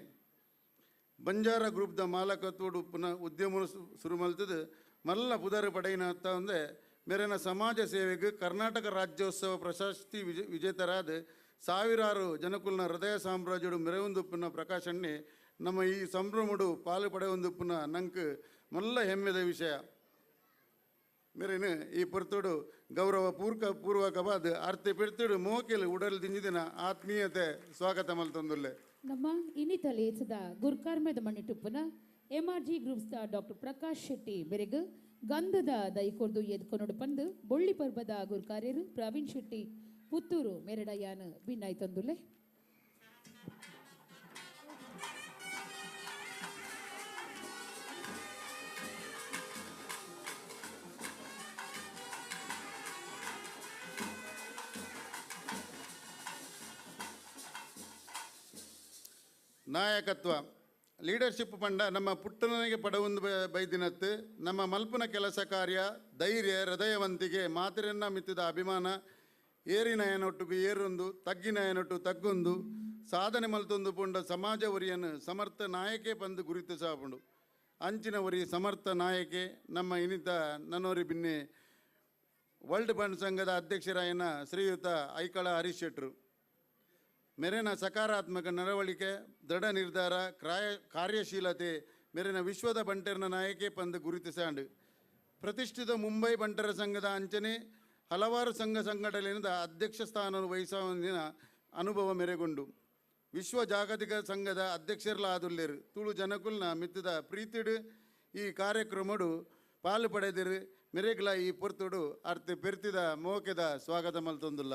[SPEAKER 20] ಬಂಜಾರ ಗ್ರೂಪ್ದ ಮಾಲಕತ್ವಡು ಉಪ್ಪುನ ಉದ್ಯಮ ಶುರು ಮಲ್ತದ ಮಲ್ಲ ಪುದರ್ ಪಡೆಯಿನ ಅಂದೆ ಮೇರೆನ ಸಮಾಜ ಸೇವೆಗೆ ಕರ್ನಾಟಕ ರಾಜ್ಯೋತ್ಸವ ಪ್ರಶಸ್ತಿ ವಿಜೇತರಾದ ಸಾವಿರಾರು ಜನಕುಲ್ನ ಹೃದಯ ಸಾಮ್ರಾಜ್ಯಡು ಮೆರೆವೊಂದುಪ್ಪುನ ಪ್ರಕಾಶಣ್ಣೆ ನಮ್ಮ ಈ ಸಂಭ್ರಮಡು ಪಾಲು ಪಡೆಯೊಂದುಪ್ಪುನ ನಂಕ್ ಮಲ್ಲ ಹೆಮ್ಮೆದ ವಿಷಯ. ಮೇರೇನು ಈ ಪೊರ್ತುಡು ಗೌರವ ಪೂರ್ವಕವಾದ ಅರ್ಥ ಪಿರ್ತುಡು ಮೋಕೆಲು ಉಡಲ್ ದಿಂಜಿದಿನ ಆತ್ಮೀಯತೆ ಸ್ವಾಗತ ಮಲ್ತೊಂದುಲ್ಲೆ.
[SPEAKER 3] ನಮ್ಮ ಇನ್ನಿತ ಲೇಸದ ಗುರ್ಕಾರ್ಮೆದ ಮಣ್ಣಿಟುಪ್ಪುನ ಎಂ ಆರ್ ಜಿ ಗ್ರೂಪ್ಸ್ದ ಡಾಕ್ಟರ್ ಪ್ರಕಾಶ್ ಶೆಟ್ಟಿ ಬೆರೆಗ್ ಗಂಧದ ದೈಕೊರ್ದು ಎದ್ಕೊನೊಡು ಪಂದು ಬೊಳ್ಳಿ ಪರ್ಬದ ಗುರ್ಕಾರ್ಯರು ಪ್ರವೀಣ್ ಶೆಟ್ಟಿ ಪುತ್ತೂರು ಮೆರಡಯಾನ ಬಿನ್ನಾಯ್ತೊಂದುಲ್ಲೆ.
[SPEAKER 20] ನಾಯಕತ್ವ ಲೀಡರ್ಶಿಪ್ ಪಂಡ ನಮ್ಮ ಪುಟ್ಟನಿಗೆ ಪಡವೊಂದು ಬೈದಿನತ್ತು ನಮ್ಮ ಮಲ್ಪುನ ಕೆಲಸ ಕಾರ್ಯ ಧೈರ್ಯ ಹೃದಯವಂತಿಗೆ ಮಾತಿರನ್ನ ಮಿತ್ತಿದ ಅಭಿಮಾನ ಏರಿನಯನೊಟ್ಟಿಗೆ ಏರೊಂದು ತಗ್ಗಿನಯನೊಟ್ಟು ತಗ್ಗೊಂದು ಸಾಧನೆ ಮಲ್ತೊಂದು ಪುಂಡ ಸಮಾಜ ಒರಿಯನ್ನು ಸಮರ್ಥ ನಾಯಕೆ ಪಂದು ಗುರುತಿಸಾಪುಂಡು. ಅಂಚಿನ ಒರಿ ಸಮರ್ಥ ನಾಯಕೆ ನಮ್ಮ ಇನಿತ ನನ್ನೋರಿ ಬಿನ್ನೆ ವರ್ಲ್ಡ್ ಬಂಡ್ ಸಂಘದ ಅಧ್ಯಕ್ಷರಾಯನ ಶ್ರೀಯುತ ಐಕಳ ಹರೀಶ್ ಶೆಟ್ರು. ಮೆರೆನ ಸಕಾರಾತ್ಮಕ ನಡವಳಿಕೆ ದೃಢ ನಿರ್ಧಾರ ಕಾರ್ಯಶೀಲತೆ ಮೆರೆನ ವಿಶ್ವದ ಬಂಟರನ ನಾಯಕೆ ಪಂದು ಗುರುತಿಸಾಂಡು. ಪ್ರತಿಷ್ಠಿತ ಮುಂಬೈ ಬಂಟರ ಸಂಘದ ಅಂಚನೆ ಹಲವಾರು ಸಂಘ ಸಂಘಟನೆಯಿಂದ ಅಧ್ಯಕ್ಷ ಸ್ಥಾನವನ್ನು ವಹಿಸುವಂದಿನ ಅನುಭವ ಮೆರೆಗೊಂಡು ವಿಶ್ವ ಜಾಗತಿಕ ಸಂಘದ ಅಧ್ಯಕ್ಷರಲಾದುಲ್ಲೇರು. ತುಳು ಜನಕುಲ್ನ ಮಿತ್ತದ ಪ್ರೀತಿಡು ಈ ಕಾರ್ಯಕ್ರಮಡು ಪಾಲು ಪಡೆದಿರು ಮೆರೆಗ್ಲ ಈ ಪೊರ್ತುಡು ಅರ್ಥ ಪೆರ್ತಿದ ಮೋಕೆದ ಸ್ವಾಗತ ಮಲ್ತೊಂದುಲ್ಲ.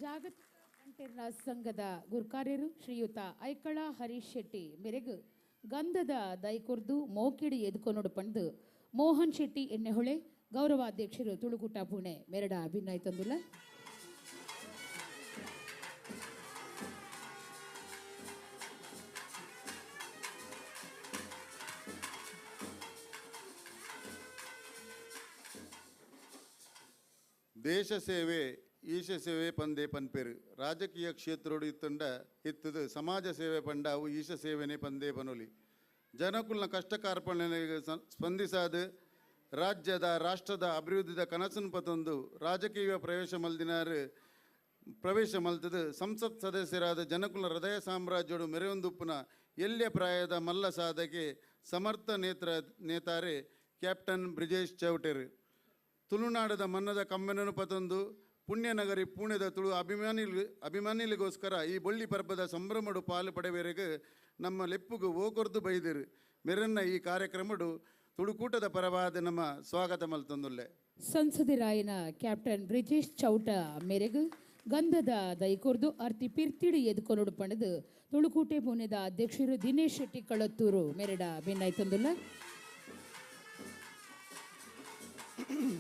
[SPEAKER 3] ಜಾಗತಿಕ ಬಂಟೆರ್ನ ಸಂಘದ ಗುರ್ಕಾರ್ಯರು ಶ್ರೀಯುತ ಐಕಳ ಹರೀಶ್ ಶೆಟ್ಟಿ ಮೆರೆಗ್ ಗಂಧದ ದೈಕೊರ್ದು ಮೋಕಿಡಿ ಎದ್ಕೊನೊಡು ಪಂದು ಮೋಹನ್ ಶೆಟ್ಟಿ ಎಣ್ಣೆಹೊಳೆ ಗೌರವಾಧ್ಯಕ್ಷರು ತುಳುಕೂಟ ಪುಣೆ ಮೆರಡ ಅಭಿನಯ ತಂದುಲ್ಲ.
[SPEAKER 20] ದೇಶ ಸೇವೆ ಈಶ ಸೇವೆ ಪಂದೇ ಪನ್ಪೇರು ರಾಜಕೀಯ ಕ್ಷೇತ್ರೋಡು ಇತ್ತಂಡ ಇತ್ತದು ಸಮಾಜ ಸೇವೆ ಪಂಡ ಅವು ಈಶ ಸೇವೆನೇ ಪಂದೇ ಪನೊಲಿ. ಜನಕುಲ್ನ ಕಷ್ಟ ಕಾರ್ಪಣ್ಯಗಳಿಗೆ ಸ್ಪಂದಿಸಾದ ರಾಜ್ಯದ ರಾಷ್ಟ್ರದ ಅಭಿವೃದ್ಧಿದ ಕನಸನ್ನು ಪತೊಂದು ರಾಜಕೀಯ ಪ್ರವೇಶ ಮಲ್ತದು ಸಂಸತ್ ಸದಸ್ಯರಾದ ಜನಕುಲ ಹೃದಯ ಸಾಮ್ರಾಜ್ಯಡು ಮೆರೆಯೊಂದುಪ್ಪುನ ಎಲ್ಯ ಪ್ರಾಯದ ಮಲ್ಲ ಸಾಧಕೆ ಸಮರ್ಥ ನೇತಾರೆ ಕ್ಯಾಪ್ಟನ್ ಬ್ರಿಜೇಶ್ ಚೌಟೆರ್. ತುಳುನಾಡದ ಮನ್ನದ ಕಮ್ಮೆನನು ಪತೊಂದು ಪುಣ್ಯನಗರಿ ಪುಣೆದ ತುಳು ಅಭಿಮಾನಿಗಳಿಗೋಸ್ಕರ ಈ ಬೊಳ್ಳಿ ಪರ್ಬದ ಸಂಭ್ರಮಡು ಪಾಲು ಪಡೆವೆರೆಗೆ ನಮ್ಮ ಲೆಪ್ಪುಗು ಓಕೊರ್ದು ಬೈದಿರು. ಮೆರನ್ನ ಈ ಕಾರ್ಯಕ್ರಮಡು ತುಳುಕೂಟದ ಪರವಾದ ನಮ್ಮ ಸ್ವಾಗತ ಮಲ್ತೊಂದುಲ್ಲೆ.
[SPEAKER 3] ಸಂಸದರಾಯನ ಕ್ಯಾಪ್ಟನ್ ಬ್ರಿಜೇಶ್ ಚೌಟ ಮೇರೆಗೆ ಗಂಧದ ದೈಕೊರ್ದು ಅರ್ತಿ ಪಿರ್ತಿಡಿ ಎದ್ಕೊನೊಡು ಪಣದು ತುಳುಕೂಟೆ ಪುಣೆದ ಅಧ್ಯಕ್ಷರು ದಿನೇಶ್ ಶೆಟ್ಟಿ ಕಳತ್ತೂರು ಮೆರಡ ಬೆನ್ನಾಯ್ತೊಂದುಲ್ಲ.
[SPEAKER 20] ಕೈಟುಪ್ಪುನ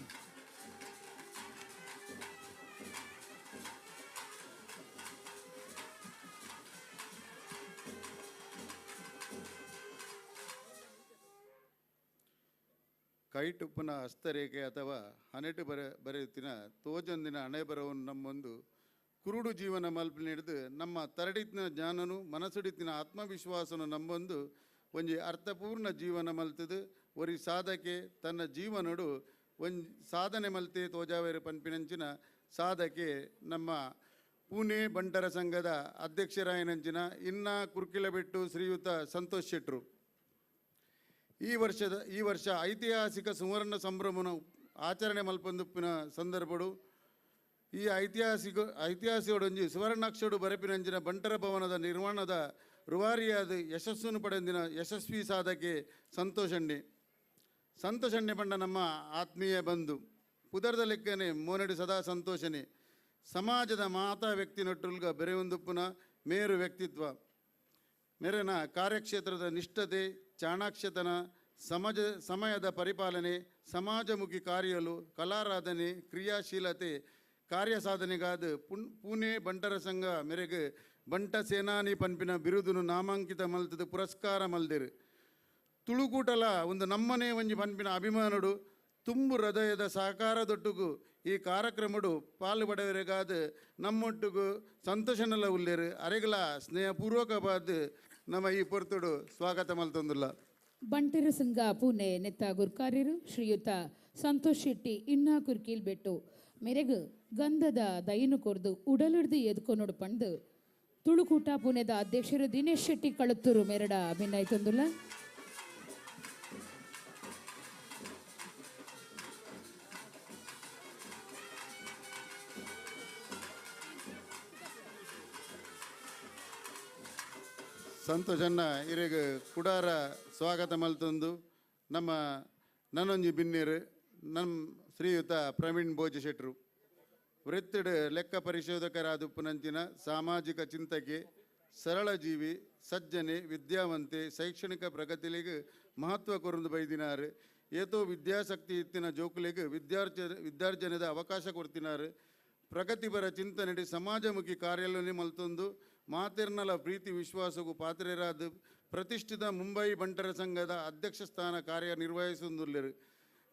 [SPEAKER 20] ಹಸ್ತರೇಖೆ ಅಥವಾ ಹನೆಟು ಬರೆಯುತ್ತಿನ ತೋಜೊಂದಿನ ಹಣೆ ಬರವನ್ನು ನಮ್ಮೊಂದು ಕುರುಡು ಜೀವನ ಮಲ್ಪು ಹಿಡಿದು ನಮ್ಮ ತರಡಿತಿನ ಜ್ಞಾನನು ಮನಸ್ಸುಡಿತಿನ ಆತ್ಮವಿಶ್ವಾಸನು ನಮ್ಮೊಂದು ಒಂಜಿ ಅರ್ಥಪೂರ್ಣ ಜೀವನ ಮಲ್ತದು ಒರಿ ಸಾಧಕೆ ತನ್ನ ಜೀವನಡು ಒಂಜಿ ಸಾಧನೆ ಮಲ್ತೆ ತೋಜಾವೇರು ಪನ್ಪಿನಂಚಿನ ಸಾಧಕೆ ನಮ್ಮ ಪುಣೆ ಬಂಟರ ಸಂಘದ ಅಧ್ಯಕ್ಷರಾಯನಂಚಿನ ಇನ್ನ ಕುರ್ಕಿಲಬೆಟ್ಟು ಶ್ರೀಯುತ ಸಂತೋಷ್ ಶೆಟ್ರು. ಈ ವರ್ಷ ಐತಿಹಾಸಿಕ ಸುವರ್ಣ ಸಂಭ್ರಮನ ಆಚರಣೆ ಮಲ್ಪಂದುಪ್ಪಿನ ಸಂದರ್ಭಡು ಈ ಐತಿಹಾಸಿಕಡೊಂಜಿ ಸುವರ್ಣಾಕ್ಷಡು ಬರೆಪಿನಂಚಿನ ಬಂಟರ ಭವನದ ನಿರ್ಮಾಣದ ರುವಾರಿಯಾದ ಯಶಸ್ಸನ್ನು ಪಡೆದಿನ ಯಶಸ್ವಿ ಸಾಧಕೆ ಸಂತೋಷಣ್ಣೆ. ಸಂತೋಷಣ್ಣೆ ಪಂಡ ನಮ್ಮ ಆತ್ಮೀಯ ಬಂಧು ಪುದರ್ದ ಲೆಕ್ಕನೆ ಮೋನಡಿ ಸದಾ ಸಂತೋಷನೆ ಸಮಾಜದ ಮಾತಾ ವ್ಯಕ್ತಿ ನಟ್ಟುಲ್ಗ ಬೆರೆಯೊಂದುಪ್ಪುನ ಮೇರು ವ್ಯಕ್ತಿತ್ವ ಮೇರೆನ ಕಾರ್ಯಕ್ಷೇತ್ರದ ನಿಷ್ಠತೆ ಚಾಣಾಕ್ಷತನ ಸಮಯದ ಪರಿಪಾಲನೆ ಸಮಾಜಮುಖಿ ಕಾರ್ಯಲು ಕಲಾರಾಧನೆ ಕ್ರಿಯಾಶೀಲತೆ ಕಾರ್ಯ ಸಾಧನೆಗಾದ ಪುಣೆ ಬಂಟರ ಸಂಘ ಮೇರೆಗೆ ಬಂಟ ಸೇನಾನಿ ಪನ್ಪಿನ ಬಿರುದುನು ನಾಮಾಂಕಿತ ಮಲ್ತದ ಪುರಸ್ಕಾರ ಮಲ್ದಿರು. ತುಳುಕೂಟಲ ಒಂದು ನಮ್ಮನೆ ಒಂಜಿ ಪನ್ಪಿನ ಅಭಿಮಾನುಡು ತುಂಬು ಹೃದಯದ ಸಹಕಾರದೊಟ್ಟುಗು ಈ ಕಾರ್ಯಕ್ರಮಡು ಪಾಲು ಪಡೆವರೆಗಾದ ನಮ್ಮೊಟ್ಟುಗು ಸಂತೋಷನೆಲ್ಲ ಉಲ್ಲೇರು ಅರೆಗಲ ಸ್ನೇಹಪೂರ್ವಕವಾದ ನಮ್ಮ ಈ ಪೊರ್ತುಡು ಸ್ವಾಗತ ಮಲ್ತೊಂದುಲ್ಲ.
[SPEAKER 3] ಬಂಟರ ಸಂಘ ಪುಣೆ ನೆತ್ತ ಗುರ್ಕಾರ್ಯರು ಶ್ರೀಯುತ ಸಂತೋಷ್ ಶೆಟ್ಟಿ ಇನ್ನ ಕುರ್ಕೀಲ್ ಬೆಟ್ಟು ಮೇರೆಗು ಗಂಧದ ದೈನು ಕೊರ್ದು ಉಡಲಿಡ್ದು ಎದ್ಕೊನೋಡು ಪಂದು ತುಳುಕೂಟ ಪುಣೆದ ಅಧ್ಯಕ್ಷರು ದಿನೇಶ್ ಶೆಟ್ಟಿ ಕಳುತ್ತೂರು ಮೇರಡ ಭಿನ್ನಾಯ್ತೊಂದುಲ್ಲ.
[SPEAKER 20] ಸಂತೋಷಣ್ಣ ಇರೆಗ್ ಕುಡಾರ ಸ್ವಾಗತ ಮಲ್ತೊಂದು ನಮ್ಮ ನನೊಂಜಿ ಬಿನ್ನೇರು ನಮ್ಮ ಶ್ರೀಯುತ ಪ್ರವೀಣ್ ಭೋಜ ಶೆಟ್ರು ವೃತ್ತಿಡ್ ಲೆಕ್ಕ ಪರಿಶೋಧಕರಾದ ಉಪ್ಪುನಂಚಿನ ಸಾಮಾಜಿಕ ಚಿಂತಕೆ ಸರಳ ಜೀವಿ ಸಜ್ಜನೆ ವಿದ್ಯಾವಂತೆ ಶೈಕ್ಷಣಿಕ ಪ್ರಗತಿಲಿಗೆ ಮಹತ್ವ ಕೊರಂದು ಬೈದಿನಾರು ಏತೋ ವಿದ್ಯಾಸಕ್ತಿ ಇತ್ತಿನ ಜೋಕುಲಿಗೆ ವಿದ್ಯಾರ್ಜನೆದ ಅವಕಾಶ ಕೊಡ್ತಿನಾರು ಪ್ರಗತಿಪರ ಚಿಂತನೆಡಿ ಸಮಾಜಮುಖಿ ಕಾರ್ಯಲನೆ ಮಲ್ತೊಂದು ಮಾತೆರ್ನಲ ಪ್ರೀತಿ ವಿಶ್ವಾಸಗೂ ಪಾತ್ರರಾದ ಪ್ರತಿಷ್ಠಿತ ಮುಂಬೈ ಬಂಟರ ಸಂಘದ ಅಧ್ಯಕ್ಷ ಸ್ಥಾನ ಕಾರ್ಯನಿರ್ವಹಿಸುವುದಿಲ್ಲರು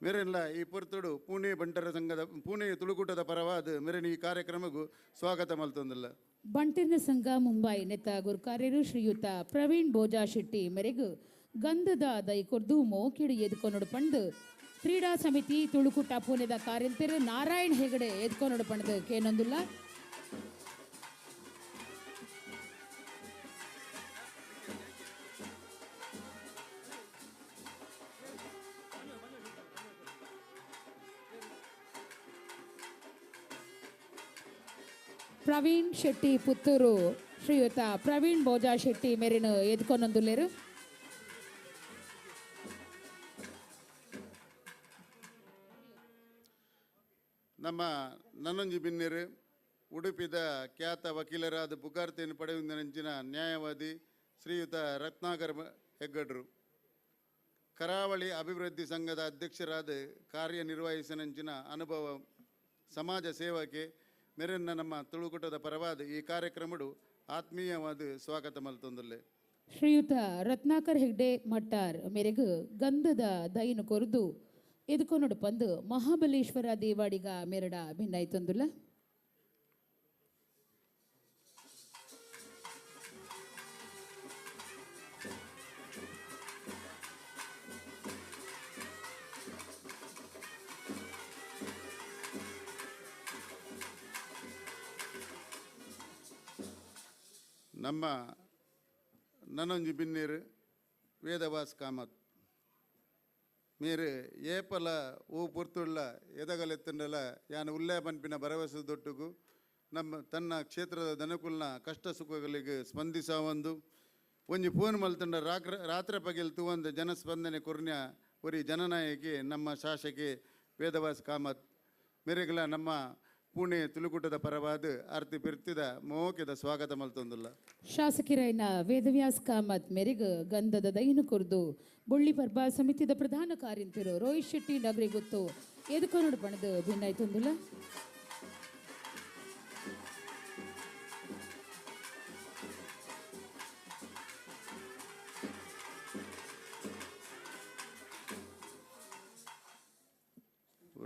[SPEAKER 20] ಮೇರೆಲ್ಲ ಈ ಪೊರ್ತುಡು ಪುಣೆ ಬಂಟರ ಸಂಘದ ಪುಣೆ ತುಳುಕೂಟದ ಪರವಾದ ಮೇರೆನ ಈ ಕಾರ್ಯಕ್ರಮಕ್ಕೂ ಸ್ವಾಗತ ಮಲ್ತೊಂದಿಲ್ಲ.
[SPEAKER 3] ಬಂಟರ ಸಂಘ ಮುಂಬೈ ನೆತ್ತ ಗುರ್ಕಾರ್ಯರು ಶ್ರೀಯುತ ಪ್ರವೀಣ್ ಭೋಜಾ ಶೆಟ್ಟಿ ಮೇರೆಗೂ ಗಂಧದ ದೈ ಕೊರ್ದು ಮೋಕಿಡು ಎದ್ಕೊನೋಡು ಪಂಡು ಕ್ರೀಡಾ ಸಮಿತಿ ತುಳುಕೂಟ ಪುಣೆದ ಕಾರ್ಯಂತರು ನಾರಾಯಣ್ ಹೆಗಡೆ ಎದ್ಕೊನೋಡು ಪಂಡು ಕೇನೊಂದುಲ್ಲ. ಪ್ರವೀಣ್ ಶೆಟ್ಟಿ ಪುತ್ತೂರು ಶ್ರೀಯುತ ಪ್ರವೀಣ್ ಭೋಜಾ ಶೆಟ್ಟಿ ಮೇರಿನ ಎದ್ಕೊನೊಂದುಲ್ಲೇರು.
[SPEAKER 20] ನಮ್ಮ ನನ್ನೊಂಜಿ ಬಿನ್ನೇರು ಉಡುಪಿದ ಖ್ಯಾತ ವಕೀಲರಾದ ಪುಕಾರ್ತೆಯನ್ನು ಪಡೆಯುವುದರಂಚಿನ ನ್ಯಾಯವಾದಿ ಶ್ರೀಯುತ ರತ್ನಾಕರ್ ಹೆಗ್ಗಡ್ರು ಕರಾವಳಿ ಅಭಿವೃದ್ಧಿ ಸಂಘದ ಅಧ್ಯಕ್ಷರಾದ ಕಾರ್ಯನಿರ್ವಹಿಸಿನಂಚಿನ ಅನುಭವ ಸಮಾಜ ಸೇವಕೆ ಮೇರೆನ್ನ ನಮ್ಮ ತುಳುಕೂಟದ ಪರವಾದ ಈ ಕಾರ್ಯಕ್ರಮಡು ಆತ್ಮೀಯವಾದ ಸ್ವಾಗತ ಮಲ್ತೊಂದುಲ್ಲೆ.
[SPEAKER 3] ಶ್ರೀಯುತ ರತ್ನಾಕರ್ ಹೆಗ್ಡೆ ಮಟ್ಟಾರ್ ಮೇರೆಗು ಗಂಧದ ದೈನು ಕೊರ್ದು ಎದುಕೊನೋಡು ಪಂದು ಮಹಾಬಲೇಶ್ವರ ದೇವಾಡಿಗ ಮೇರಡ ಭಿನ್ನಾಯ್ತೊಂದುಲ್ಲ.
[SPEAKER 20] ನಮ್ಮ ನನೊಂಜಿ ಬಿನ್ನೇರು ವೇದವಾಸ್ ಕಾಮತ್ ಮೇರು ಏಪಲ ಓ ಪೊರ್ತುಳ್ಳ ಎದಗಲೆತ್ತಂಡಲ ಯಾನ ಉಲ್ಲೇ ಪನ್ಪಿನ ಭರವಸೆ ದೊಟ್ಟುಗು ನಮ್ಮ ತನ್ನ ಕ್ಷೇತ್ರದ ದನಕುಲ್ನ ಕಷ್ಟ ಸುಖಗಳಿಗೆ ಸ್ಪಂದಿಸವಂದು ಒಂಜಿ ಫೋನ್ ಮಲ್ತಂಡ ರಾತ್ರಿ ಪಗೆಲ್ ತೂವಂದ ಜನಸ್ಪಂದನೆ ಕೊರ್ನ್ಯ ಒರಿ ಜನನಾಯಕಿ ನಮ್ಮ ಶಾಸಕಿ ವೇದವಾಸ್ ಕಾಮತ್ ಮೇರೆಗಳ ನಮ್ಮ ಪುಣೆ ತುಳುಕೂಟದ ಪರವಾದ ಆರ್ತಿ ಪಿರ್ತಿದ ಮೋಕೆದ ಸ್ವಾಗತ ಮಲ್ತೊಂದುಲ್ಲ.
[SPEAKER 3] ಶಾಸಕಿರೈನ ವೇದವ್ಯಾಸ್ ಕಾಮತ್ ಮೇರೆಗೆ ಗಂಧದ ದೈನು ಕೊರ್ದು ಬೊಳ್ಳಿ ಪರ್ಬ ಸಮಿತಿದ ಪ್ರಧಾನ ಕಾರ್ಯಂತಿರು ರೋಹಿತ್ ಶೆಟ್ಟಿ ನಗರಿ ಗೊತ್ತು ಎದುಕೊನೋಡು ಪಣದು ಭಿನ್ನಾಯ್ತೊಂದುಲ್ಲ.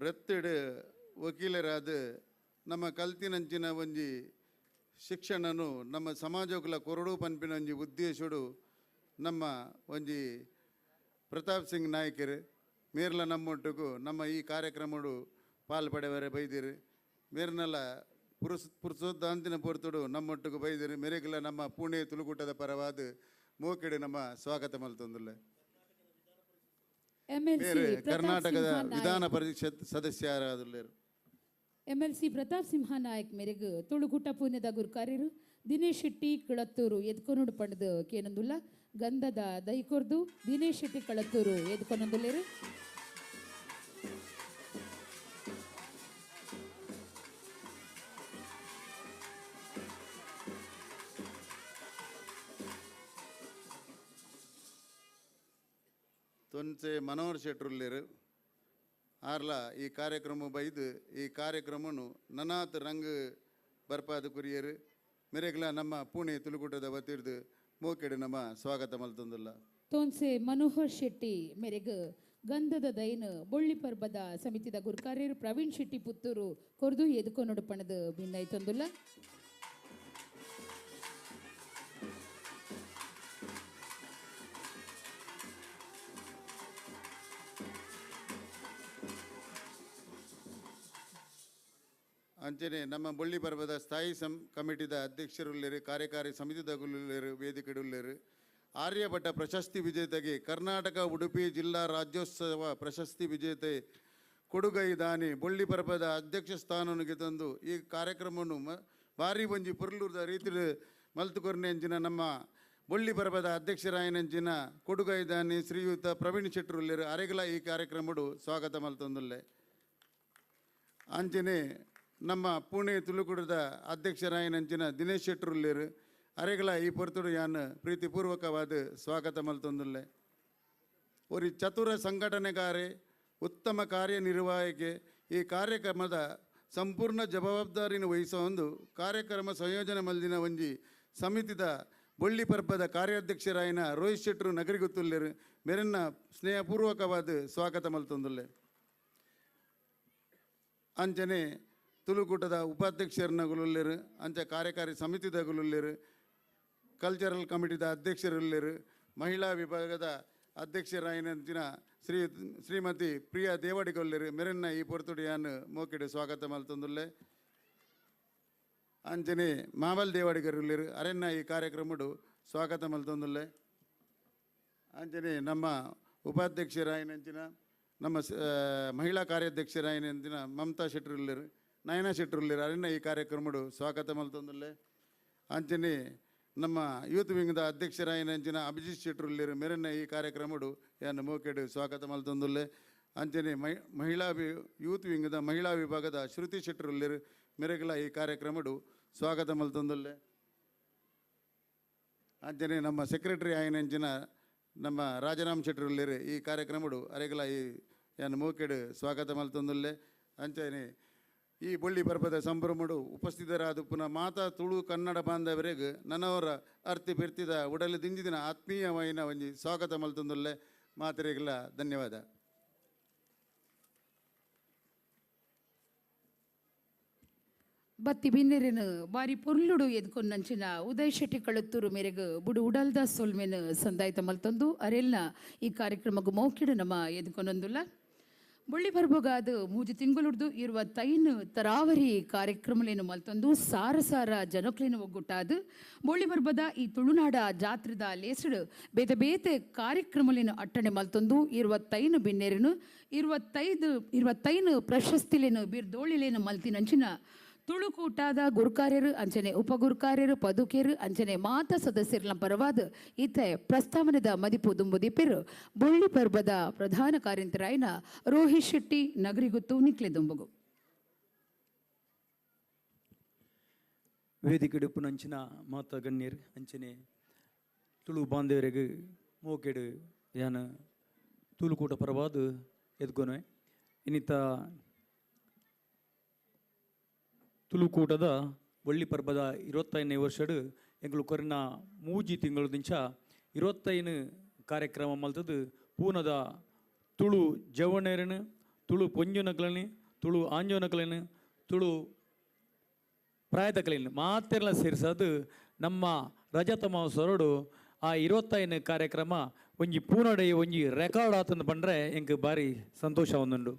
[SPEAKER 20] ವೃತ್ತಿಡ್ ವಕೀಲರಾದ ನಮ್ಮ ಕಲ್ತಿನಂಚಿನ ಒಂಜಿ ಶಿಕ್ಷಣನು ನಮ್ಮ ಸಮಾಜಕ್ಕಲ ಕೊರಡು ಪನ್ಪಿನ ಒಂಜಿ ಉದ್ದೇಶಡು ನಮ್ಮ ಒಂಜಿ ಪ್ರತಾಪ್ ಸಿಂಗ್ ನಾಯ್ಕರು ಮೇರ್ಲ ನಮ್ಮೊಟ್ಟುಗು ನಮ್ಮ ಈ ಕಾರ್ಯಕ್ರಮಡು ಪಾಲ್ಪಡೆವರೆ ಬೈದಿರು. ಮೇರ್ನೆಲ್ಲ ಪುರುಷೋದ್ದಾಂತಿನ ಪೊರ್ತುಡು ನಮ್ಮೊಟ್ಟುಗು ಬೈದಿರು. ಮೇರೆಗೆಲ್ಲ ನಮ್ಮ ಪುಣೆ ತುಳುಕೂಟದ ಪರವಾದ ಮೋಕೆಡು ನಮ್ಮ ಸ್ವಾಗತ ಮಲ್ತೊಂದುಲ್ಲ.
[SPEAKER 3] ಎಂಎಲ್ಸಿ
[SPEAKER 20] ಕರ್ನಾಟಕದ ವಿಧಾನ ಪರಿಷತ್ ಸದಸ್ಯರಾದುಲ್ಲೇರು.
[SPEAKER 3] ಎಂಎಲ್ಸಿ ಪ್ರತಾಪ್ ಸಿಂಹ ನಾಯಕ್ ಮೇರೆಗ್ ತುಳುಕೂಟ ಪೂನೆದ ಗುರ್ಕಾರ್ಯರು ದಿನೇಶ್ ಶೆಟ್ಟಿ ಕಳತ್ತೂರು ಎದ್ಕೊನುಡು ಪಂಡದು ಕೇನೊಂದುಲ್ಲ. ಗಂಧದ ದೈಕೊರ್ದು ದಿನೇಶ್ ಶೆಟ್ಟಿ ಕಳತ್ತೂರು ಎದ್ಕೊನೊಂದುಲ್ಲೇರು.
[SPEAKER 20] ತೊನ್ಸೆ ಮನೋಹರ್ ಶೆಟ್ರುಲ್ಲೇರು ಆರ್ಲ ಈ ಕಾರ್ಯಕ್ರಮ ಬೈದು ಈ ಕಾರ್ಯಕ್ರಮನು ನನಾತ್ ರಂಗ್ ಬರ್ಪಾದ ಕುರಿಯರು. ಮೆರೆಗ್ಲ ನಮ್ಮ ಪುಣೆ ತುಳುಕೂಟದ ವತಿರ್ದು ಮೋಕೆಡು ನಮ್ಮ ಸ್ವಾಗತ ಮಲ್ತೊಂದುಲ್ಲ.
[SPEAKER 3] ತೋನ್ಸೆ ಮನೋಹರ್ ಶೆಟ್ಟಿ ಮೇರೆಗ್ ಗಂಧದ ದೈನ್ ಬೊಳ್ಳಿ ಪರ್ಬದ ಸಮಿತಿದ ಗುರ್ಕಾರ್ಯರು ಪ್ರವೀಣ್ ಶೆಟ್ಟಿ ಪುತ್ತೂರು ಕೊರ್ದು ಎದುಕೊನೊಡು ಪಣದು ಭಿನ್ನಾಯ್ತೊಂದುಲ್ಲ.
[SPEAKER 20] ಅಂಚನೆ ನಮ್ಮ ಬೊಳ್ಳಿ ಪರ್ಬದ ಸ್ಥಾಯಿ ಕಮಿಟಿದ ಅಧ್ಯಕ್ಷರುಲ್ಲೇರು, ಕಾರ್ಯಕಾರಿ ಸಮಿತಿದಗುಲ್ಲೇರು, ವೇದಿಕೆಡುಲ್ಲೇರು. ಆರ್ಯಭಟ ಪ್ರಶಸ್ತಿ ವಿಜೇತೆಗೆ ಕರ್ನಾಟಕ ಉಡುಪಿ ಜಿಲ್ಲಾ ರಾಜ್ಯೋತ್ಸವ ಪ್ರಶಸ್ತಿ ವಿಜೇತೆ ಕೊಡುಗೈ ದಾನಿ ಬೊಳ್ಳಿ ಪರ್ಬದ ಅಧ್ಯಕ್ಷ ಸ್ಥಾನನಿಗೆ ತಂದು ಈ ಕಾರ್ಯಕ್ರಮವನ್ನು ಭಾರಿ ಒಂಜಿ ಪುರ್ಲೂರದ ರೀತಿ ಮಲ್ತುಕೊರ್ನೆಂಚಿನ ನಮ್ಮ ಬೊಳ್ಳಿ ಪರ್ಬದ ಅಧ್ಯಕ್ಷರಾಯನಂಚಿನ ಕೊಡುಗೈ ದಾನಿ ಶ್ರೀಯುತ ಪ್ರವೀಣ್ ಶೆಟ್ಟರುಲ್ಲೇರು ಅರೆಗಲ ಈ ಕಾರ್ಯಕ್ರಮಡು ಸ್ವಾಗತ ಮಲ್ತೊಂದುಲ್ಲೆ. ಅಂಚನೆ ನಮ್ಮ ಪುಣೆ ತುಳುಕೂಟದ ಅಧ್ಯಕ್ಷರಾಯನಂಚಿನ ದಿನೇಶ್ ಶೆಟ್ಟರುಲ್ಲೇರು ಅರೆಗಲ ಈ ಪೊರ್ತುಡು ಯಾನ್ ಪ್ರೀತಿಪೂರ್ವಕವಾದ ಸ್ವಾಗತ ಮಲ್ತೊಂದುಲ್ಲೆ. ಒರಿ ಚತುರ ಸಂಘಟನೆಗಾರೆ ಉತ್ತಮ ಕಾರ್ಯನಿರ್ವಾಹಕ್ಕೆ ಈ ಕಾರ್ಯಕ್ರಮದ ಸಂಪೂರ್ಣ ಜವಾಬ್ದಾರಿನ ವಹಿಸೋ ಒಂದು ಕಾರ್ಯಕ್ರಮ ಸಂಯೋಜನೆ ಮಲ್ದಿನ ಒಂಜಿ ಸಮಿತಿದ ಬೊಳ್ಳಿ ಪರ್ಬದ ಕಾರ್ಯಾಧ್ಯಕ್ಷರಾಯನ ರೋಹಿತ್ ಶೆಟ್ಟರು ನಗರಿಗುತ್ತುಲ್ಲೇರು ಮೇರನ್ನ ಸ್ನೇಹಪೂರ್ವಕವಾದ ಸ್ವಾಗತ ಮಲ್ತೊಂದುಲ್ಲೆ. ಅಂಚನೆ ತುಳುಕೂಟದ ಉಪಾಧ್ಯಕ್ಷರನಗುಲುಲ್ಲೇರು, ಅಂಚೆ ಕಾರ್ಯಕಾರಿ ಸಮಿತಿದಗುಲುಲ್ಲೇರು, ಕಲ್ಚರಲ್ ಕಮಿಟಿದ ಅಧ್ಯಕ್ಷರುಲ್ಲೇರು, ಮಹಿಳಾ ವಿಭಾಗದ ಅಧ್ಯಕ್ಷರಾಯನಂಚಿನ ಶ್ರೀಮತಿ ಪ್ರಿಯಾ ದೇವಾಡಿಗೊಲ್ಲೇರು ಮೆರನ್ನ ಈ ಪೊರ್ತುಡಿಯಾನ್ ಮೋಕೆಡು ಸ್ವಾಗತ ಮಲ್ತೊಂದುಲ್ಲೆ. ಅಂಚನೆ ಮಾಮಲ್ ದೇವಾಡಿಗರುಲ್ಲೇರು ಅರೆನ್ನ ಈ ಕಾರ್ಯಕ್ರಮಡು ಸ್ವಾಗತ ಮಲ್ತೊಂದುಲ್ಲೆ. ಅಂಚನೆ ನಮ್ಮ ಉಪಾಧ್ಯಕ್ಷರಾಯನಂಚಿನ ನಮ್ಮ ಮಹಿಳಾ ಕಾರ್ಯಾಧ್ಯಕ್ಷರಾಯನಂಚಿನ ಮಮತಾ ಶೆಟ್ಟರುಲ್ಲೇರು, ನಯನ ಶೆಟ್ಟರುಲ್ಲೇರು ಅರೆನ್ನ ಈ ಕಾರ್ಯಕ್ರಮಡು ಸ್ವಾಗತ ಮಲ್ತೊಂದುಲ್ಲೆ. ಅಂಚನೆ ನಮ್ಮ ಯೂತ್ ವಿಂಗ್ದ ಅಧ್ಯಕ್ಷರಾಯನಂಚಿನ ಅಭಿಜಿತ್ ಶೆಟ್ಟರುಲ್ಲೇರು ಮೇರನ್ನ ಈ ಕಾರ್ಯಕ್ರಮಡು ಯಾನ್ ಮೋಕೆಡು ಸ್ವಾಗತ ಮಲ್ತೊಂದುಲ್ಲೆ. ಅಂಚನೆ ಮಹಿಳಾ ಯೂತ್ ವಿಂಗ್ದ ಮಹಿಳಾ ವಿಭಾಗದ ಶ್ರುತಿ ಶೆಟ್ಟರುಲ್ಲೇರು ಮೇರೆಗಲ ಈ ಕಾರ್ಯಕ್ರಮಡು ಸ್ವಾಗತ ಮಲ್ತೊಂದುಲ್ಲೆ. ಅಂಚನೆ ನಮ್ಮ ಸೆಕ್ರೆಟರಿ ಆಯನಂಚಿನ ನಮ್ಮ ರಾಜರಾಮ್ ಶೆಟ್ಟರುಲ್ಲೇರು ಈ ಕಾರ್ಯಕ್ರಮಡು ಅರೆಗಲ ಈ ಯಾನ್ ಮೋಕೆಡು ಸ್ವಾಗತ ಮಲ್ತೊಂದುಲ್ಲೆ. ಅಂಚನೆ ಈ ಬೊಳ್ಳಿ ಪರ್ಬದ ಸಂಭ್ರಮಡು ಉಪಸ್ಥಿತರಾದ ಪುನಃ ಮಾತಾ ತುಳು ಕನ್ನಡ ಬಾಂಧವರಿಗೆ ನನ್ನವರ ಅರ್ತಿ ಬಿರ್ತಿದ ಉಡಲು ದಿಂಜಿದಿನ ಆತ್ಮೀಯವಾಯಿನ ಒಂಜಿ ಸ್ವಾಗತ ಮಲ್ತೊಂದುಲ್ಲೆ. ಮಾತರಿಗೆಲ್ಲ ಧನ್ಯವಾದ.
[SPEAKER 3] ಬತ್ತಿ ಬಿನ್ನೆರೆನು ಬಾರಿ ಪೊರ್ಲುಡು ಎದ್ಕೊಂಡಂಚಿನ ಉದಯ್ ಶೆಟ್ಟಿ ಕಳತ್ತೂರು ಮೇರೆಗೆ ಬುಡು ಉಡಲ್ದ ಸೊಲ್ಮೆನು ಸಂದಾಯ್ತ ಮಲ್ತೊಂದು ಅರೆಲ್ನ ಈ ಕಾರ್ಯಕ್ರಮಕ್ಕೆ ಮೌಕಿಡು ನಮ್ಮ ಎದ್ಕೊಂಡೊಂದುಲ್ಲ. ಬೊಳ್ಳಿ ಬರ್ಬೋಗಾದ ಮೂಜಿ ತಿಂಗಳುಡ್ದು ಇರುವ ತೈನ್ ತರಾವರಿ ಕಾರ್ಯಕ್ರಮಲೇನು ಮಲ್ತೊಂದು ಸಾರ ಸಾರ ಜನಕ್ಲೇನು ಒಗ್ಗುಟ್ಟಾದು ಬೊಳ್ಳಿ ಬರ್ಬದ ಈ ತುಳುನಾಡ ಜಾತ್ರೆದ ಲೇಸಡು ಬೇತೆ ಬೇತೆ ಕಾರ್ಯಕ್ರಮಲೇನು ಅಟ್ಟಣೆ ಮಲ್ತೊಂದು ಇರುವ ತೈನು ಬಿನ್ನೆರನು 25 ಪ್ರಶಸ್ತಿಲೇನು ಬಿರ್ದೋಳಿಲೇನು ಮಲ್ತಿನಂಚಿನ ತುಳುಕೂಟಾದ ಗುರುಕಾರ್ಯರು ಅಂಚನೆ ಉಪಗುರುಕಾರ್ಯರು ಪದುಕೆರು ಅಂಚನೆ ಮಾತ ಸದಸ್ಯರ ಪರವಾದ ಈತ ಪ್ರಸ್ತಾವನೆದ ಮದಿಪು ದುಂಬುದಿಪೆರು ಬೊಳ್ಳಿ ಪರ್ಬದ ಪ್ರಧಾನ ಕಾರ್ಯಂತರಾಯನ ರೋಹಿತ್ ಶೆಟ್ಟಿ ನಗರಿಗುತ್ತು ನಿಕ್ಲೆ ದುಂಬುಗು.
[SPEAKER 18] ವೇದಿಕೆ ಡುಪ್ಪುನಂಚಿನ ಮಾತ ಗಣ್ಯರು ಅಂಚನೆ ತುಳು ಬಾಂಧವರಿಗೆ ಮೋಕೆಡು ಯಾನ ತುಳುಕೂಟ ಪರವಾದ ಎದ್ಗೊನೆ. ಇನ್ನಿತ ತುಳುಕೂಟದ ಬೊಳ್ಳಿ ಪರ್ಬದ 25ನೇ ವರ್ಷಡು ಎಂಕುಲು ಕೊರಿನ ಮೂಜಿ ತಿಂಗಳು ದಿಂಚ 25 ಕಾರ್ಯಕ್ರಮ ಮಲ್ತದು ಪೂನದ ತುಳು ಜವಣೇರನು, ತುಳು ಪೊಂಜುನಕ್లని, ತುಳು ಆಂಜೋನಕ್లని, ತುಳು ಪ್ರಾಯದಕ್లని ಮಾತೆಲ್ಲ ಸೇರಿಸೋದು ನಮ್ಮ ರಜತ ಮಹೋತ್ಸವಡು ಆ 25 ಕಾರ್ಯಕ್ರಮ ಒಂಜಿ ಪೂನಡೆ ಒಂಜಿ ರೆಕಾರ್ಡ್ ಆತಂದು ಬಂದರೆ ಎಂಕ್ ಭಾರಿ ಸಂತೋಷ ಒಂದುಂಡು.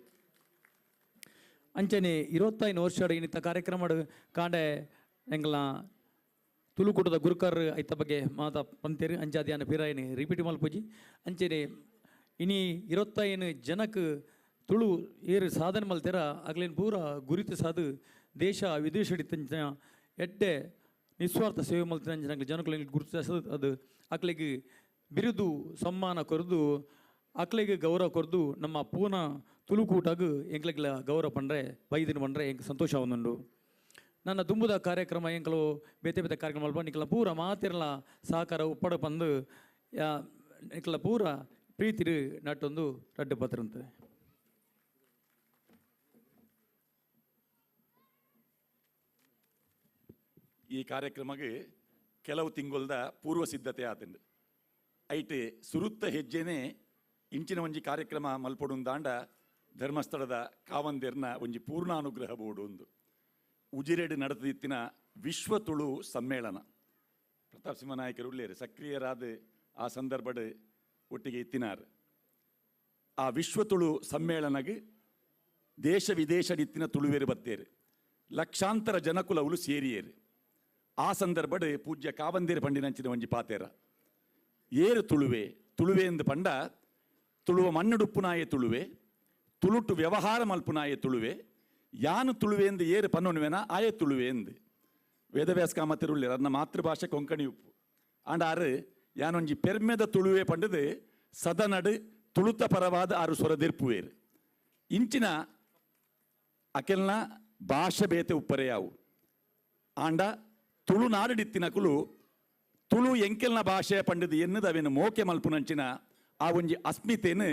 [SPEAKER 18] ಅಂಚನೆ 25 ವರ್ಷ ಇನ್ನಿತ ಕಾರ್ಯಕ್ರಮ ಕಾಂಡೆ ಎಂಗ್ಲ ತುಳುಕೂಟದ ಗುರುಕರ್ ಐತ ಬಗ್ಗೆ ಮಾತಾ ಪಂತೇರು ಅಂಚಾದ್ಯಾನ ಪಿರಾಯಿನಿ ರಿಪೀಟ್ ಮಲ್ಪುಜಿ. ಅಂಚನೆ ಇನಿ 25 ಜನಕ್ಕೆ ತುಳು ಏರು ಸಾಧನೆ ಮಲ್ತೇರ ಅಗ್ಲೇನು ಪೂರ ಗುರಿತು ಸಾದು ದೇಶ ವಿದೇಶಡಿತ್ತಂಚ ಎಡ್ಡೆ ನಿಸ್ವಾರ್ಥ ಸೇವೆ ಮಲ್ತಿನ ಜನಕ್ಕೆ ಜನಗಳಿಗೆ ಗುರುತಿಸೋದು ಅದು ಅಕ್ಲಿಗೆ ಬಿರುದು ಸಮ್ಮಾನ ಕೊರದು ಅಕ್ಲಿಗೆ ಗೌರವ ಕೊರದು ನಮ್ಮ ಪೂನ ತುಳುಕೂಟಗ್ ಎಂಕ್ಲೆಗ್ಲ ಗೌರವ ಪಂಡ್ರೆ ಬೈದಿನ ಪಂಡ್ರೆ ಎಂಕ್ ಸಂತೋಷ ಒಂದುಂಡು. ನನ್ನ ದುಂಬುದ ಕಾರ್ಯಕ್ರಮ ಎಂಕಲು ಬೇತೆ ಬೇತೆ ಕಾರ್ಯಕ್ರಮ ಮಲ್ಪ ನಿಕ್ಲ ಪೂರ ಮಾತಿರಲ ಸಹಕಾರ ಉಪ್ಪಡ ಪಂದು ನಿಕ್ಲ ಪೂರ ಪ್ರೀತಿರು ನಟ್ಟೊಂದು ರಡ್ಡು ಪತ್ರಂತೆ.
[SPEAKER 6] ಈ ಕಾರ್ಯಕ್ರಮಕ್ಕೆ ಕೆಲವು ತಿಂಗಳ್ದ ಪೂರ್ವ ಸಿದ್ಧತೆ ಆತಂಡು ಐಟ್ ಸುರುತ್ತ ಹೆಜ್ಜೆನೆ ಇಂಚಿನ ಒಂಜಿ ಕಾರ್ಯಕ್ರಮ ಮಲ್ಪೊಡುಂದಾಂಡ ಧರ್ಮಸ್ಥಳದ ಕಾವಂದೇರ್ನ ಒಂಜಿ ಪೂರ್ಣಾನುಗ್ರಹ ಬೋರ್ಡು ಒಂದು ಉಜಿರೆಡ್ ನಡೆದಿತ್ತಿನ ವಿಶ್ವ ತುಳು ಸಮ್ಮೇಳನ ಪ್ರತಾಪ್ ಸಿಂಹನಾಯಕರು ಉಳ್ಳೇರು ಸಕ್ರಿಯರಾದ ಆ ಸಂದರ್ಭಡ್ ಒಟ್ಟಿಗೆ ಇತ್ತಿನಾರ್. ಆ ವಿಶ್ವ ತುಳು ಸಮ್ಮೇಳನಗೆ ದೇಶ ವಿದೇಶಡಿತ್ತಿನ ತುಳುವೇರು ಬತ್ತೇರು ಲಕ್ಷಾಂತರ ಜನಕುಲವುಲು ಸೇರಿಯೇರು. ಆ ಸಂದರ್ಭಡ್ ಪೂಜ್ಯ ಕಾವಂದೇರು ಪಂಡಿನಂಚಿನ ಒಂಜಿ ಪಾತೇರ ಏರು ತುಳುವೆ ತುಳುವೆ ಎಂದು ಪಂಡ ತುಳುವ ಮಣ್ಣುಡುಪ್ಪುನಾಯೆ ತುಳುವೆ ತುಳುಟು ವ್ಯವಹಾರ ಮಲ್ಪುನಾಯೆ ತುಳುವೆ ಯಾನು ತುಳುವೆ ಎಂದು ಏರು ಪನ್ನೊನುವೆನ ಆಯೆ ತುಳುವೆ ಎಂದು ವೇದವ್ಯಾಸ ಕಾಮತಿರುಳ್ಳಿರು ಅದನ್ನ ಮಾತೃಭಾಷೆ ಕೊಂಕಣಿ ಉಪ್ಪು ಆಂಡ ಆರು ಯಾನೊಂಜಿ ಪೆರ್ಮೆದ ತುಳುವೆ ಪಂಡದು ಸದನಡು ತುಳುತ ಪರವಾದ ಆರು ಸ್ವರದಿರ್ಪುವೇರು. ಇಂಚಿನ ಅಕೆಲ್ನ ಭಾಷೆ ಬೇತೆ ಉಪ್ಪರೆ ಯಾವು ಆಂಡ ತುಳುನಾಡಿತ್ತಿನಕುಲು ತುಳು ಎಂಕೆಲ್ನ ಭಾಷೆ ಪಂಡದು ಎನ್ನದು ಅವೇನು ಮೋಕೆ ಮಲ್ಪುನಂಚಿನ ಆ ಒಂಜಿ ಅಸ್ಮಿತೇನು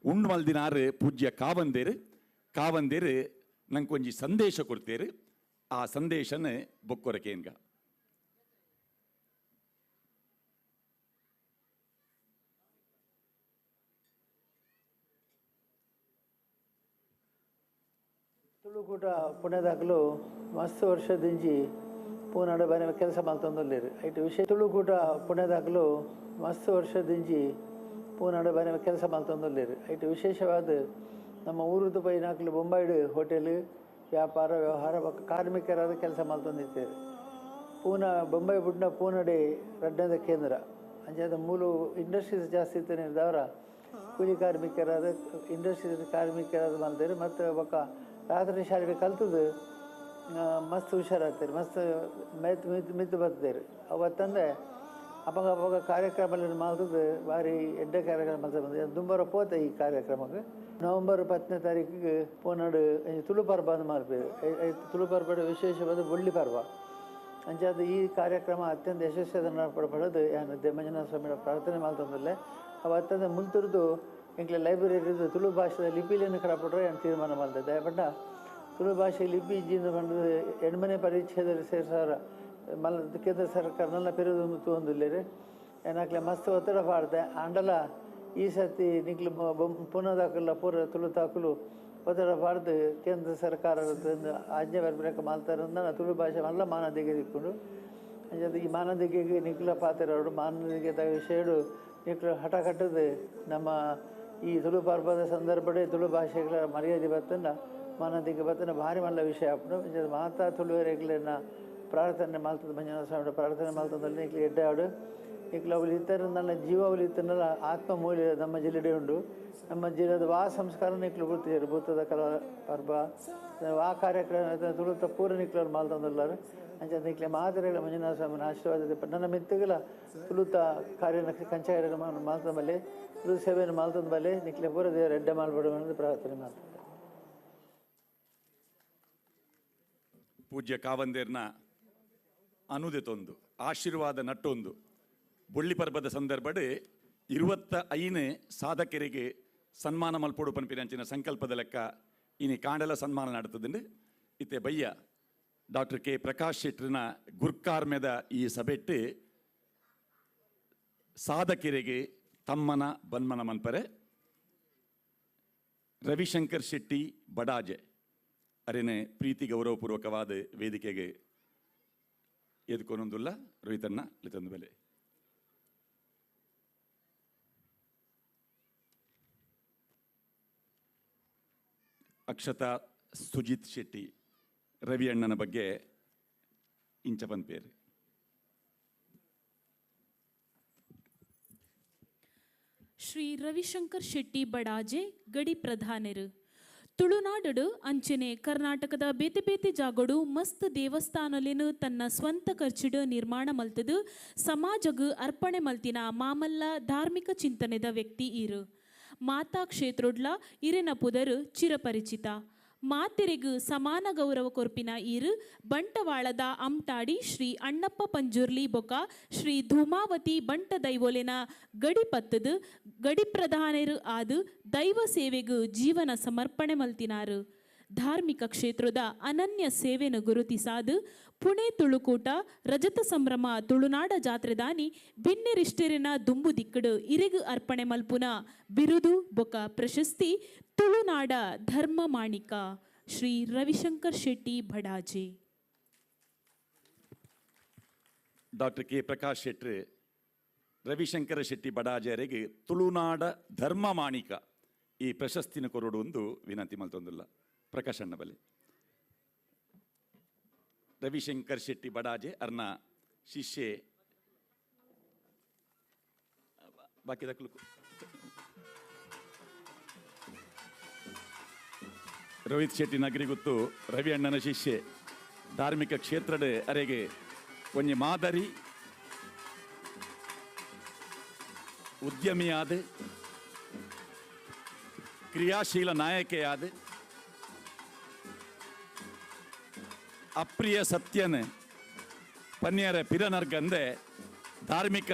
[SPEAKER 6] ಉಂಡು ಮಲ್ದಿನಾರು ಪೂಜ್ಯ ಕಾವಂದೇರು. ಕಾವಂದೇರು ನಂಗೆ ಒಂಜಿ ಸಂದೇಶ ಕೊಡ್ತೇರು, ಆ ಸಂದೇಶನ ಬೊಕ್ಕೊರಕೇನ್ಗ.
[SPEAKER 1] ತುಳುಕೂಟ ಪುಣ್ಯದಾಕಲು ಮಸ್ತ್ ವರ್ಷದಿಂಚಿ ಪೂನಾಡ ಬೇರೆ ಕೆಲಸ ಮಲ್ತೊಂದುಲ್ಲೆರ್. ಐಟ್ ವಿಶೇಷ ತುಳುಕೂಟ ಪುಣ್ಯದಾಕಲು ಮಸ್ತ್ ವರ್ಷದಿಂಚಿ ಪೂನಾಡ ಬೇರೆ ಕೆಲಸ ಮಲ್ತೊಂದುಲ್ಲೆರ್. ಐಟ್ ವಿಶೇಷವಾದ ನಮ್ಮ ಊರುದ ಪೈನಾಕಲು ಬೊಂಬಾಯಿಡ್ ಹೋಟೆಲ್ ವ್ಯಾಪಾರ ವ್ಯವಹಾರ ಕಾರ್ಮಿಕರಾದ ಕೆಲಸ ಮಲ್ತೊಂದಿತ್ತೇರು. ಪೂನಾ ಬೊಂಬೈ ಬುಡ್ನ ಪೂನಡೆ ರಡ್ಡದ ಕೇಂದ್ರ ಅಂಚಾದ ಮೂಲು ಇಂಡಸ್ಟ್ರೀಸ್ ಜಾಸ್ತಿ ಇತ್ತೇನೆ ದವರ ಕೂಲಿ ಕಾರ್ಮಿಕರಾದ ಇಂಡಸ್ಟ್ರೀಸ್ ಕಾರ್ಮಿಕರಾದ ಮಲ್ತೇರು. ಮತ್ತು ಬೊಕ್ಕ ರಾತ್ರಿ ಶಾಲೆ ಕಲ್ತದ್ದು ಮಸ್ತ್ ಹುಷಾರಾಗ್ತಾರೆ, ಮಸ್ತ್ ಮೆತ್ ಮಿತ್ ಮಿತ್ತು ಬರ್ತೇರು. ಅವತ್ತಂದರೆ ಅವಾಗ ಅವಾಗ ಕಾರ್ಯಕ್ರಮ ಮಾಡ್ತದ್ದು ಭಾರಿ ಎಡ್ಡೆ ಕಾರ್ಯಕ್ರಮ ಮಾಡ್ತಾ ಬಂದ ದುಂಬರ ಪೋತ ಈ ಕಾರ್ಯಕ್ರಮಕ್ಕೆ ನವೆಂಬರ್ 10ನೇ ತಾರೀಕಿಗೆ ಪೋನಾಡು ತುಳು ಪರ್ಬ ಅಂತ ಮಾಡ್ಬೇಕು. ತುಳು ಪರ್ಬ ವಿಶೇಷವಾದ ಬೊಳ್ಳಿ ಪರ್ವ ಅಂಚಾದ ಈ ಕಾರ್ಯಕ್ರಮ ಅತ್ಯಂತ ಯಶಸ್ವಿಯಾದ ಪಡೋದು ಏನು ಮಂಜುನಾಥ ಸ್ವಾಮಿಗಳ ಪ್ರಾರ್ಥನೆ ಮಾಡ್ತಂದಲ್ಲೇ ಅವ ಅತ್ಯಂತ ಮುಲ್ತುರ್ದು ಎಂಕ್ಲೆ ಲೈಬ್ರರಿ ತುಳು ಭಾಷೆದ ಲಿಪಿಲಿಯನ್ನು ಕಡಪಟ್ರೆ ಏನು ತೀರ್ಮಾನ ಮಾಡ್ತದೆ. ಬಟ್ ತುಳು ಭಾಷೆ ಲಿಪಿ ಇಜ್ಜಿಂದ ಬಂದು 8ನೇ ಪರಿಚ್ಛೇದದಲ್ಲಿ ಸೇರ್ಸಾರ ಮಲ್ಲ ಕೇಂದ್ರ ಸರ್ಕಾರನೆಲ್ಲ ಪೆರುದು ತೂಂದುಲ್ಲೇರು ಏನಾಕ್ಲೆ ಮಸ್ತ್ ಒತ್ತಡ ಪಾಡ್ದೆ. ಆಂಡಲ ಈ ಸರ್ತಿ ನಿಕ್ಲು ಪುನದಾಕಲ್ಲ ಪೂರ ತುಳು ತಾಕಲು ಒತ್ತಡ ಪಾಡ್ದು ಕೇಂದ್ರ ಸರ್ಕಾರ ಆಜ್ಞೆ ಬರ್ಬೇಕ ಮಾಲ್ತಾರಂದ ತುಳು ಭಾಷೆ ಮಲ್ಲ ಮಾನದಿಗೆ ದಿಕ್ಕೊಂಡು ಅಂಚಾದ ಈ ಮಾನದಿಗೆಗೆ ನಿಕ್ಲ ಪಾತೆರವರು ಮಾನದಿಗೆ ವಿಷಯಡು ನಿಕ್ಲು ಹಠ ಕಟ್ಟದು ನಮ್ಮ ಈ ತುಳು ಪರ್ಬದ ಸಂದರ್ಭಡೆ ತುಳು ಭಾಷೆಗಳ ಮರ್ಯಾದೆ ಬತ್ತನ್ನ ಮಾನದಿಗೆ ಬತ್ತನ ಭಾರಿ ಮಲ್ಲ ವಿಷಯ ಆಪುಂಡು. ಅಂಚಾದ ಮಾತಾ ತುಳುವರೆಗ್ಲೆನ ಪ್ರಾರ್ಥನೆ ಮಾಲ್ತದ ಮಂಜುನಾಥ ಸ್ವಾಮಿ ಪ್ರಾರ್ಥನೆ ಮಾಲ್ತದಲ್ಲಿ ನಿಕ್ಲು ಎಡ್ಡೆ ಆಡು ನಿಕ್ಲು ಅವಳು ಇತ್ತರ ನನ್ನ ಜೀವ ಅವಳು ಇತ್ತನಲ್ಲ ಆತ್ಮ ಮೂಲ್ಯ ನಮ್ಮ ಜಿಲ್ಲೆಡೆ ಉಂಡು. ನಮ್ಮ ಜಿಲ್ಲೆದ ವಾ ಸಂಸ್ಕಾರ ನಿಕ್ಲು ಗುರ್ತಿದ್ದಾರೆ ಭೂತದ ಕಲಾ ಪರ್ಬ ವಾ ಕಾರ್ಯಕ್ರಮ ತುಳುತ ಪೂರ ನಿಕ್ಲು ಮಾಲ್ತಂದುಲ್ಲಾರು. ಅಂಚ ನಿಕ್ಲೆ ಮಾತೆರೆಗಳ ಮಂಜುನಾಥ ಸ್ವಾಮಿನ ಆಶೀರ್ವಾದ ನನ್ನ ಮಿತ್ತುಗಳ ತುಳುತ ಕಾರ್ಯ ಕಂಚಾಯ ಮಾಲ್ತದ ಬಲ್ಲೆ ತುಳು ಸೇವೆಯನ್ನು ಮಾಲ್ತದ ಬಲ್ಲೆ ನಿಕ್ಲೆ ಪೂರ ದೇವರ ಎಡ್ಡೆ ಮಾಲ್ಬಡು ಅನ್ನೋದು ಪ್ರಾರ್ಥನೆ ಮಾಡ್ತಾರೆ.
[SPEAKER 6] ಪೂಜ್ಯ ಕಾವಂದೇರ್ನ ಅನುದೆತೊಂದು ಆಶೀರ್ವಾದ ನಟ್ಟೊಂದು ಬೊಳ್ಳಿ ಪರ್ಬದ ಸಂದರ್ಭಡ್ 25 ಸಾಧಕರಿಗೆ ಸನ್ಮಾನ ಮಲ್ಪೊಡು ಪನ್ಪಿನಂಚಿನ ಸಂಕಲ್ಪದ ಲೆಕ್ಕ ಇನಿ ಕಾಂಡಲ ಸನ್ಮಾನ ನಡತದಂಡು. ಇತ್ತೆ ಬಯ್ಯ ಡಾಕ್ಟರ್ ಕೆ ಪ್ರಕಾಶ್ ಶೆಟ್ಟರ್ನ ಗುರ್ಕಾರ್ಮೆದ ಈ ಸಭೆಟ್ಟು ಸಾಧಕರಿಗೆ ತಮ್ಮನ ಬನ್ಮನ ಮನ್ಪರೆ ರವಿಶಂಕರ್ ಶೆಟ್ಟಿ ಬಡಾಜೆ ಅರೆನೆ ಪ್ರೀತಿ ಗೌರವಪೂರ್ವಕವಾದ ವೇದಿಕೆಗೆ ಎದ್ಕೊನೊಂದುಲ್ಲ ರೋಹಿತಣ್ಣ ಲಿತಂದು ಬೆಲೆ. ಅಕ್ಷತಾ ಸುಜಿತ್ ಶೆಟ್ಟಿ ರವಿ ಅಣ್ಣನ ಬಗ್ಗೆ ಇಂಚ ಪನ್ಪೇರು.
[SPEAKER 12] ಶ್ರೀ ರವಿಶಂಕರ್ ಶೆಟ್ಟಿ ಬಡಾಜೆ ಗಡಿ ಪ್ರಧಾನರು ತುಳುನಾಡು ಅಂಚನೆ ಕರ್ನಾಟಕದ ಬೇತೆ ಬೇತೆ ಜಾಗಡು ಮಸ್ತ್ ದೇವಸ್ಥಾನಲೆನು ತನ್ನ ಸ್ವಂತ ಖರ್ಚಿಡು ನಿರ್ಮಾಣ ಮಲ್ತದು ಸಮಾಜಗ್ ಅರ್ಪಣೆ ಮಲ್ತಿನ ಮಾಮಲ್ಲ ಧಾರ್ಮಿಕ ಚಿಂತನೆದ ವ್ಯಕ್ತಿ ಇರು. ಮಾತಾ ಕ್ಷೇತ್ರೊಡ್ಲ ಇರೆನ ಪುದರು ಚಿರಪರಿಚಿತ. ಮಾತೆರೆಗು ಸಮಾನ ಗೌರವ ಕೊರ್ಪಿನ ಈರು ಬಂಟವಾಳದ ಅಮ್ಟಾಡಿ ಶ್ರೀ ಅಣ್ಣಪ್ಪ ಪಂಜುರ್ಲಿ ಬೊಕ ಶ್ರೀ ಧೂಮಾವತಿ ಬಂಟ ದೈವೊಲೆನ ಗಡಿ ಪತ್ತದು ಗಡಿ ಪ್ರಧಾನರು ಆದು ದೈವ ಸೇವೆಗು ಜೀವನ ಸಮರ್ಪಣೆ ಮಲ್ತಿನಾರು. ಧಾರ್ಮಿಕ ಕ್ಷೇತ್ರದ ಅನನ್ಯ ಸೇವೆನು ಗುರುತಿಸಾದು ಪುಣೆ ತುಳುಕೂಟ ರಜತ ಸಂಭ್ರಮ ತುಳುನಾಡ ಜಾತ್ರೆದಾನಿ ಬಿನ್ನೆರಿಷ್ಟೆರಿನ ದುಂಬು ದಿಕ್ಕಡು ಇರೆಗು ಅರ್ಪಣೆ ಮಲ್ಪುನ ಬಿರುದು ಬೊಕ ಪ್ರಶಸ್ತಿ ತುಳುನಾಡ ಧರ್ಮ ಮಾಣಿಕ ಶ್ರೀ ರವಿಶಂಕರ್ ಶೆಟ್ಟಿ ಬಡಾಜೆ.
[SPEAKER 6] ಡಾಕ್ಟರ್ ಕೆ ಪ್ರಕಾಶ್ ಶೆಟ್ಟಿ ರವಿಶಂಕರ ಶೆಟ್ಟಿ ಬಡಾಜೆರಿಗೆ ತುಳುನಾಡ ಧರ್ಮ ಮಾಣಿಕ ಈ ಪ್ರಶಸ್ತಿನ ಕೊರಡು ಒಂದು ವಿನಂತಿ ಮಲ್ತೊಂದಿಲ್ಲ. ಪ್ರಕಾಶ್ ಅಣ್ಣ ಬಲೆ ರವಿಶಂಕರ್ ಶೆಟ್ಟಿ ಬಡಾಜೆ ಅರ್ನ ಶಿಷ್ಯೆ ಬಾಕಿ ದಕ್ಕಲು ರೋಹಿತ್ ಶೆಟ್ಟಿ ನಗರಿಗುತ್ತು ರವಿ ಅಣ್ಣನ ಶಿಷ್ಯೆ ಧಾರ್ಮಿಕ ಕ್ಷೇತ್ರದ ಅರೆಗೆ ಒಂಜಿ ಮಾದರಿ ಉದ್ಯಮಿಯಾದ ಕ್ರಿಯಾಶೀಲ ನಾಯಕೆಯಾದ ಅಪ್ರಿಯ ಸತ್ಯನ ಪನ್ಯರ ಪಿರನರ್ಗಂದೆ ಧಾರ್ಮಿಕ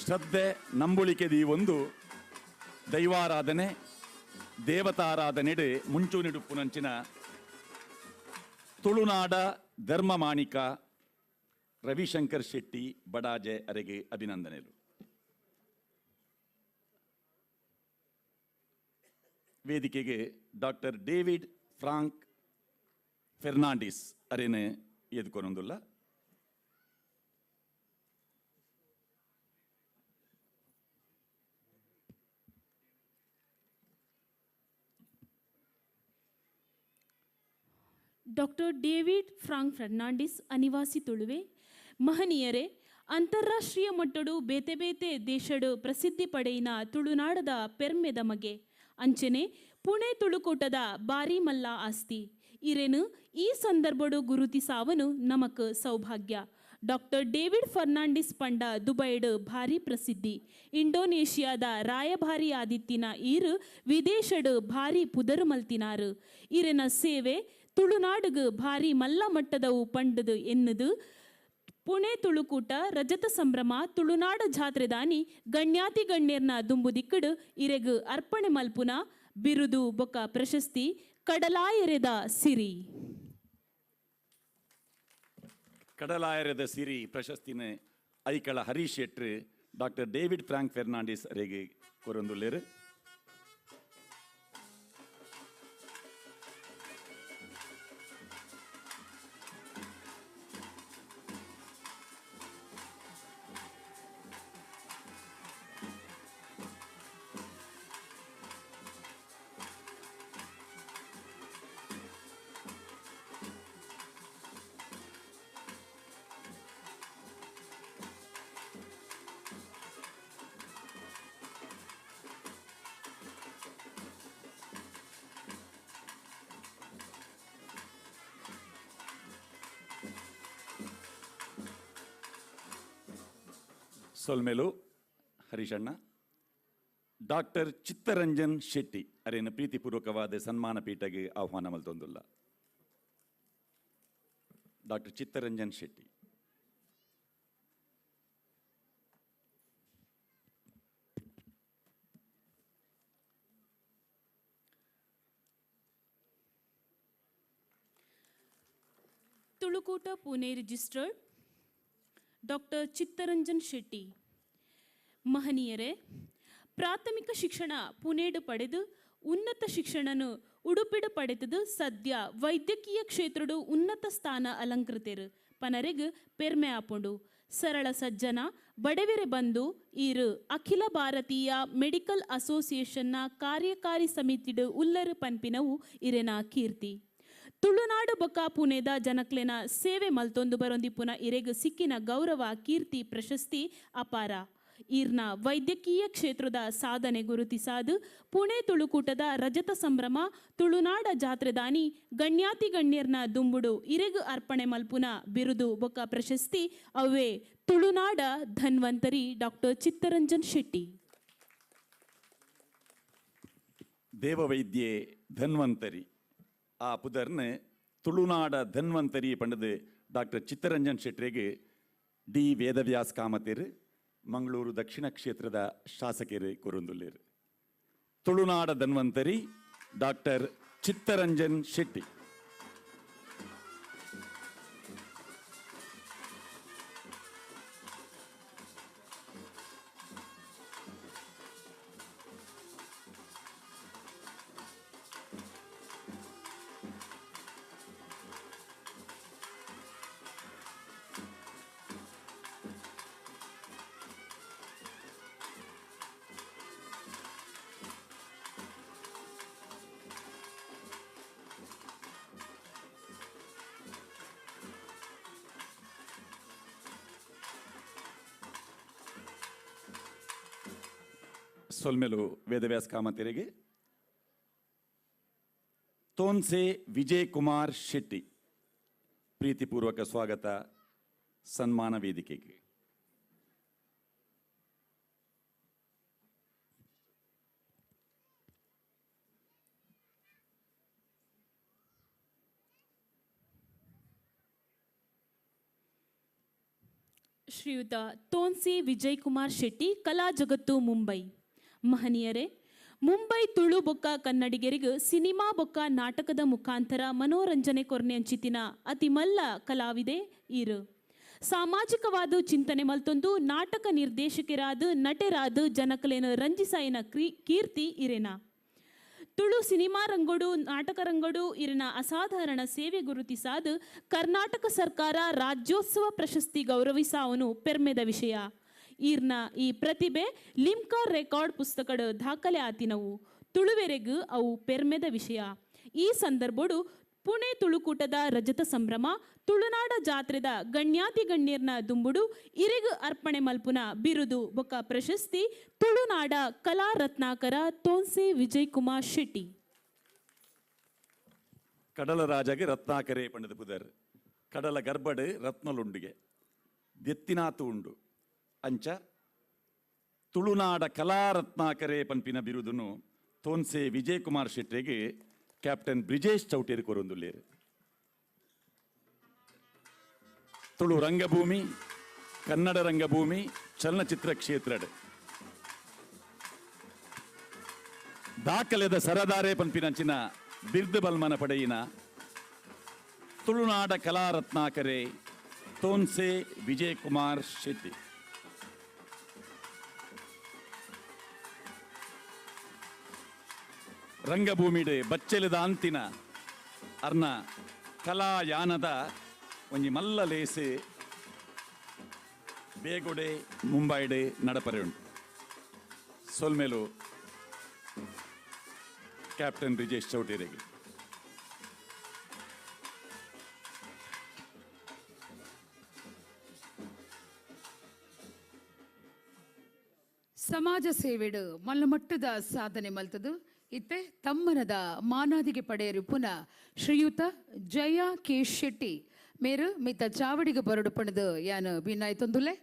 [SPEAKER 6] ಶ್ರದ್ಧೆ ನಂಬುಳಿಕೆ ಒಂದು ದೈವಾರಾಧನೆ ದೇವತಾರಾಧನೆಡೆ ಮುಂಚೂಣಿಡುಪ್ಪುನಂಚಿನ ತುಳುನಾಡ ಧರ್ಮ ಮಾಣಿಕ ರವಿಶಂಕರ್ ಶೆಟ್ಟಿ ಬಡಾಜೆ ಅರೆಗೆ ಅಭಿನಂದನೆಗಳು. ವೇದಿಕೆಗೆ ಡಾಕ್ಟರ್ ಡೇವಿಡ್ ಫ್ರಾಂಕ್ ಫೆರ್ನಾಂಡಿಸ್ ಅರೇನೆ ಎದ್ಕೊನೊಂದುಲ್ಲ.
[SPEAKER 12] ಡಾಕ್ಟರ್ ಡೇವಿಡ್ ಫ್ರಾಂಕ್ ಫೆರ್ನಾಂಡಿಸ್ ಅನಿವಾಸಿ ತುಳುವೆ ಮಹನೀಯರೇ, ಅಂತಾರಾಷ್ಟ್ರೀಯ ಮಟ್ಟಡು ಬೇತೆ ಬೇತೆ ದೇಶಡು ಪ್ರಸಿದ್ಧಿ ಪಡೆಯಿನ ತುಳುನಾಡದ ಪೆರ್ಮೆದ ಮಗೆ ಅಂಚನೆ ಪುಣೆ ತುಳುಕೂಟದ ಬಾರಿ ಮಲ್ಲ ಆಸ್ತಿ ಇರೇನು ಈ ಸಂದರ್ಭಡು ಗುರುತಿಸಾವನು ನಮಕ್ ಸೌಭಾಗ್ಯ. ಡಾಕ್ಟರ್ ಡೇವಿಡ್ ಫರ್ನಾಂಡಿಸ್ ಪಂಡ ದುಬೈಡ್ ಭಾರಿ ಪ್ರಸಿದ್ಧಿ. ಇಂಡೋನೇಷ್ಯಾದ ರಾಯಭಾರಿ ಆದಿತ್ತಿನ ಈರು ವಿದೇಶಡು ಭಾರಿ ಪುದರು ಮಲ್ತಿನಾರು. ಇರೆನ ಸೇವೆ ತುಳುನಾಡುಗು ಭಾರಿ ಮಲ್ಲ ಮಟ್ಟದವು ಪಂಡದು ಎನ್ನುದು ಪುಣೆ ತುಳುಕೂಟ ರಜತ ಸಂಭ್ರಮ ತುಳುನಾಡ ಜಾತ್ರೆದಾನಿ ಗಣ್ಯಾತಿ ಗಣ್ಯರ್ನ ದುಂಬು ದಿಕ್ಕಡು ಇರೆಗು ಅರ್ಪಣೆ ಮಲ್ಪುನ ಬಿರುದು ಬೊಕ ಪ್ರಶಸ್ತಿ ಕಡಲಾಯರೆದ ಸಿರಿ.
[SPEAKER 6] ಕಡಲಾಯರೆದ ಸಿರಿ ಪ್ರಶಸ್ತಿನ Aikala Harish Shetty doctor David Frank Fernandes ರೇಗೆ ಕೊರೊಂದುಲ್ಲೇರು. ಸೊಲ್ಮೇಲು ಹರೀಶಣ್ಣ. ಡಾಕ್ಟರ್ ಚಿತ್ತರಂಜನ್ ಶೆಟ್ಟಿ ಅರೇನ ಪ್ರೀತಿಪೂರ್ವಕವಾದ ಸನ್ಮಾನ ಪೀಠಗೆ ಆಹ್ವಾನ ಮಲ್ತೊಂದುಲ್ಲ. Doctor Chittaranjan Shetty.
[SPEAKER 12] Tulukoota Pune registered doctor Chittaranjan Shetty. ಮಹನೀಯರೇ, ಪ್ರಾಥಮಿಕ ಶಿಕ್ಷಣ ಪುಣೆಡು ಪಡೆದು ಉನ್ನತ ಶಿಕ್ಷಣನು ಉಡುಪಿಡು ಪಡೆತದು ಸದ್ಯ ವೈದ್ಯಕೀಯ ಕ್ಷೇತ್ರಡು ಉನ್ನತ ಸ್ಥಾನ ಅಲಂಕೃತೆರು ಪನರೆಗ್ ಪೆರ್ಮೆ ಆಪುಂಡು. ಸರಳ ಸಜ್ಜನ ಬಡವೆರೆ ಬಂದು ಈರು ಅಖಿಲ ಭಾರತೀಯ ಮೆಡಿಕಲ್ ಅಸೋಸಿಯೇಷನ್ನ ಕಾರ್ಯಕಾರಿ ಸಮಿತಿಡು ಉಲ್ಲರು ಪನ್ಪಿನವು ಇರೆನ ಕೀರ್ತಿ. ತುಳುನಾಡು ಬೊಕ್ಕ ಪುಣೆದ ಜನಕ್ಲೆನ ಸೇವೆ ಮಲ್ತೊಂದು ಬರೊಂದಿಪ್ಪುನ ಇರೆಗ್ ಸಿಕ್ಕಿನ ಗೌರವ ಕೀರ್ತಿ ಪ್ರಶಸ್ತಿ ಅಪಾರ. ಈರ್ನ ವೈದ್ಯಕೀಯ ಕ್ಷೇತ್ರದ ಸಾಧನೆ ಗುರುತಿಸಾದು ಪುಣೆ ತುಳುಕೂಟದ ರಜತ ಸಂಭ್ರಮ ತುಳುನಾಡ ಜಾತ್ರೆದಾನಿ ಗಣ್ಯಾತಿ ಗಣ್ಯರ್ನ ದುಂಬುಡು ಇರೆಗ್ ಅರ್ಪಣೆ ಮಲ್ಪುನ ಬಿರುದು ಬೊಕ್ಕ ಪ್ರಶಸ್ತಿ ಅವೇ ತುಳುನಾಡ ಧನ್ವಂತರಿ ಡಾಕ್ಟರ್ ಚಿತ್ತರಂಜನ್ ಶೆಟ್ಟಿ.
[SPEAKER 6] ದೇವವೈದ್ಯೆ ಧನ್ವಂತರಿ ಆ ಪುದರ್ನ ತುಳುನಾಡ ಧನ್ವಂತರಿ ಪಂಡದು ಡಾಕ್ಟರ್ ಚಿತ್ತರಂಜನ್ ಶೆಟ್ಟರಿಗೆ ಡಿ ವೇದವ್ಯಾಸ್ ಕಾಮತಿರು ಮಂಗಳೂರು ದಕ್ಷಿಣ ಕ್ಷೇತ್ರದ ಶಾಸಕರು ಕೊರುಂದುಲ್ಲೇರು. ತುಳುನಾಡ ಧನ್ವಂತರಿ ಡಾಕ್ಟರ್ ಚಿತ್ತರಂಜನ್ ಶೆಟ್ಟಿ. ಸೊಲ್ಮೆಲು ವೇದವ್ಯಾಸ ಕಾಮತಿರಿಗೆ ತೋನ್ಸೆ ವಿಜಯ್ ಕುಮಾರ್ ಶೆಟ್ಟಿ ಪ್ರೀತಿಪೂರ್ವಕ ಸ್ವಾಗತ ಸನ್ಮಾನ ವೇದಿಕೆಗೆ.
[SPEAKER 12] ಶ್ರೀಯುತ ತೋನ್ಸೆ ವಿಜಯ್ ಕುಮಾರ್ ಶೆಟ್ಟಿ, ಕಲಾ ಜಗತ್ತು ಮುಂಬೈ. ಮಹನೀಯರೇ, ಮುಂಬೈ ತುಳು ಬೊಕ್ಕ ಕನ್ನಡಿಗರಿಗೂ ಸಿನಿಮಾ ಬೊಕ್ಕ ನಾಟಕದ ಮುಖಾಂತರ ಮನೋರಂಜನೆ ಕೊರ್ನೆ ಅಂಚಿತಿನ ಅತಿಮಲ್ಲ ಕಲಾವಿದೆ ಈರು. ಸಾಮಾಜಿಕವಾದ ಚಿಂತನೆ ಮಲ್ತೊಂದು ನಾಟಕ ನಿರ್ದೇಶಕರಾದ ನಟರಾದ ಜನಕಲೇನ ರಂಜಿಸಾಯಿನ ಕೀರ್ತಿ ಇರೇನ. ತುಳು ಸಿನಿಮಾ ರಂಗೋಡು ನಾಟಕ ರಂಗೋಡು ಇರಿನ ಅಸಾಧಾರಣ ಸೇವೆ ಗುರುತಿಸಾದ ಕರ್ನಾಟಕ ಸರ್ಕಾರ ರಾಜ್ಯೋತ್ಸವ ಪ್ರಶಸ್ತಿ ಗೌರವಿಸಾವನು ಪೆರ್ಮೆದ ವಿಷಯ. ಈರ್ನ ಈ ಪ್ರತಿಭೆ ಲಿಮ್ಕಾ ರೆಕಾರ್ಡ್ ಪುಸ್ತಕದ ದಾಖಲೆ ಆತಿನವು ತುಳುವೆರೆಗು ಅವು ಪೆರ್ಮೆದ ವಿಷಯ. ಈ ಸಂದರ್ಭಡು ಪುಣೆ ತುಳುಕೂಟದ ರಜತ ಸಂಭ್ರಮ ತುಳುನಾಡ ಜಾತ್ರೆದ ಗಣ್ಯಾತಿ ಗಣ್ಯರ್ನ ದುಂಬುಡು ಇರೆಗು ಅರ್ಪಣೆ ಮಲ್ಪುನ ಬಿರುದು ಬೊಕ್ಕ ಪ್ರಶಸ್ತಿ ತುಳುನಾಡ ಕಲಾ ರತ್ನಾಕರ ತೋನ್ಸೆ ವಿಜಯ್ ಕುಮಾರ್ ಶೆಟ್ಟಿ.
[SPEAKER 6] ಕಡಲ ರಾಜಗೆ ರತ್ನಾಕರೇ ಪಂಡದ ಪುದರ್ ಕಡಲ ಗರ್ಭಡು ರತ್ನಲುಂಡಿಗೆ ದೆತ್ತಿನಾತು ಉಂಡು ಅಂಚ ತುಳುನಾಡ ಕಲಾರತ್ನಾಕರೇ ಪನ್ಪಿನ ಬಿರುದುನು ತೋನ್ಸೆ ವಿಜಯ್ ಕುಮಾರ್ ಶೆಟ್ಟಿಗೆ ಕ್ಯಾಪ್ಟನ್ ಬ್ರಿಜೇಶ್ ಚೌಟೇರು ಕೊರೊಂದುಲ್ಲೇರು. ತುಳು ರಂಗಭೂಮಿ, ಕನ್ನಡ ರಂಗಭೂಮಿ, ಚಲನಚಿತ್ರ ಕ್ಷೇತ್ರಡ್ ದಾಖಲೆದ ಸರದಾರೆ ಪನ್ಪಿನಂಚಿನ ಬಿರ್ದು ಬಲ್ಮನ ಪಡೆಯಿನ ತುಳುನಾಡ ಕಲಾರತ್ನಾಕರೇ ತೋನ್ಸೆ ವಿಜಯ್ ಕುಮಾರ್ ಶೆಟ್ಟಿ. ರಂಗಭೂಮಿಡೆ ಬಚ್ಚೆಲೆದ ಅಂತಿನ ಅರ್ನ ಕಲಾಯಾನದ ಒಂಜಿ ಮಲ್ಲ ಲೇಸೆ ಬೇಗೊಡೆ ಮುಂಬೈಡೆ ನಡಪರೆ ಉಂಟು. ಸೊಲ್ಮೆಲು ಕ್ಯಾಪ್ಟನ್ ಬ್ರಿಜೇಶ್ ಚೌಟೇರಿಗೆ.
[SPEAKER 3] ಸಮಾಜ ಸೇವೆಡು ಮಲ್ಲಮಟ್ಟದ ಸಾಧನೆ ಮಲ್ತದು ಇತ್ತೆ ತಮ್ಮನದ ಮಾನಾದಿಗೆ ಪಡೆಯರು ಪುನಃ ಶ್ರೀಯುತ ಜಯ ಕೆ ಶೆಟ್ಟಿ ಮೇರು ಮಿತ್ತ ಚಾವಡಿಗೆ ಬರಡು ಪಣದು ಯಾನು ಭಿನ್ನಾಯ್ತೊಂದುಲೆ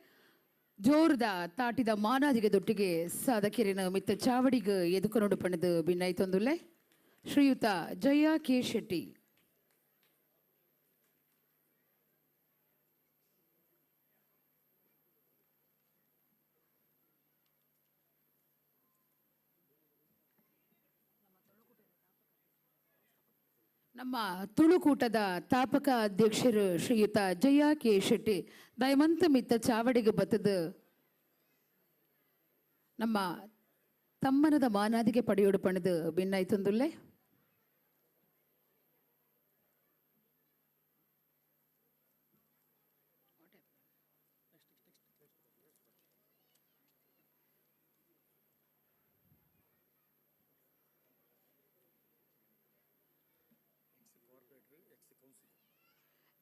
[SPEAKER 3] ಜೋರದ ತಾಟಿದ ಮಾನಾದಿಗೆ ದೊಟ್ಟಿಗೆ ಸಾಧಕಿರಿನ ಮಿತ್ತ ಚಾವಡಿಗೆ ಎದುಕೊನೊಡು ಪಣದು ಭಿನ್ನಾಯ್ತೊಂದುಲೆ ಶ್ರೀಯುತ ಜಯ ಕೆ ಶೆಟ್ಟಿ. ನಮ್ಮ ತುಳುಕೂಟದ ತಾಪಕ ಅಧ್ಯಕ್ಷರು ಶ್ರೀಯುತ ಜಯ ಕೆ ಶೆಟ್ಟಿ ದಯಮಂತ ಮಿತ್ತ ಚಾವಡಿಗೆ ಬತ್ತದು ನಮ್ಮ ತಮ್ಮನದ ಮಾನಾದಿಗೆ ಪಡೆಯೋಡು ಪಣದು ಭಿನ್ನಾಯ್ತಂದುಲ್ಲೆ.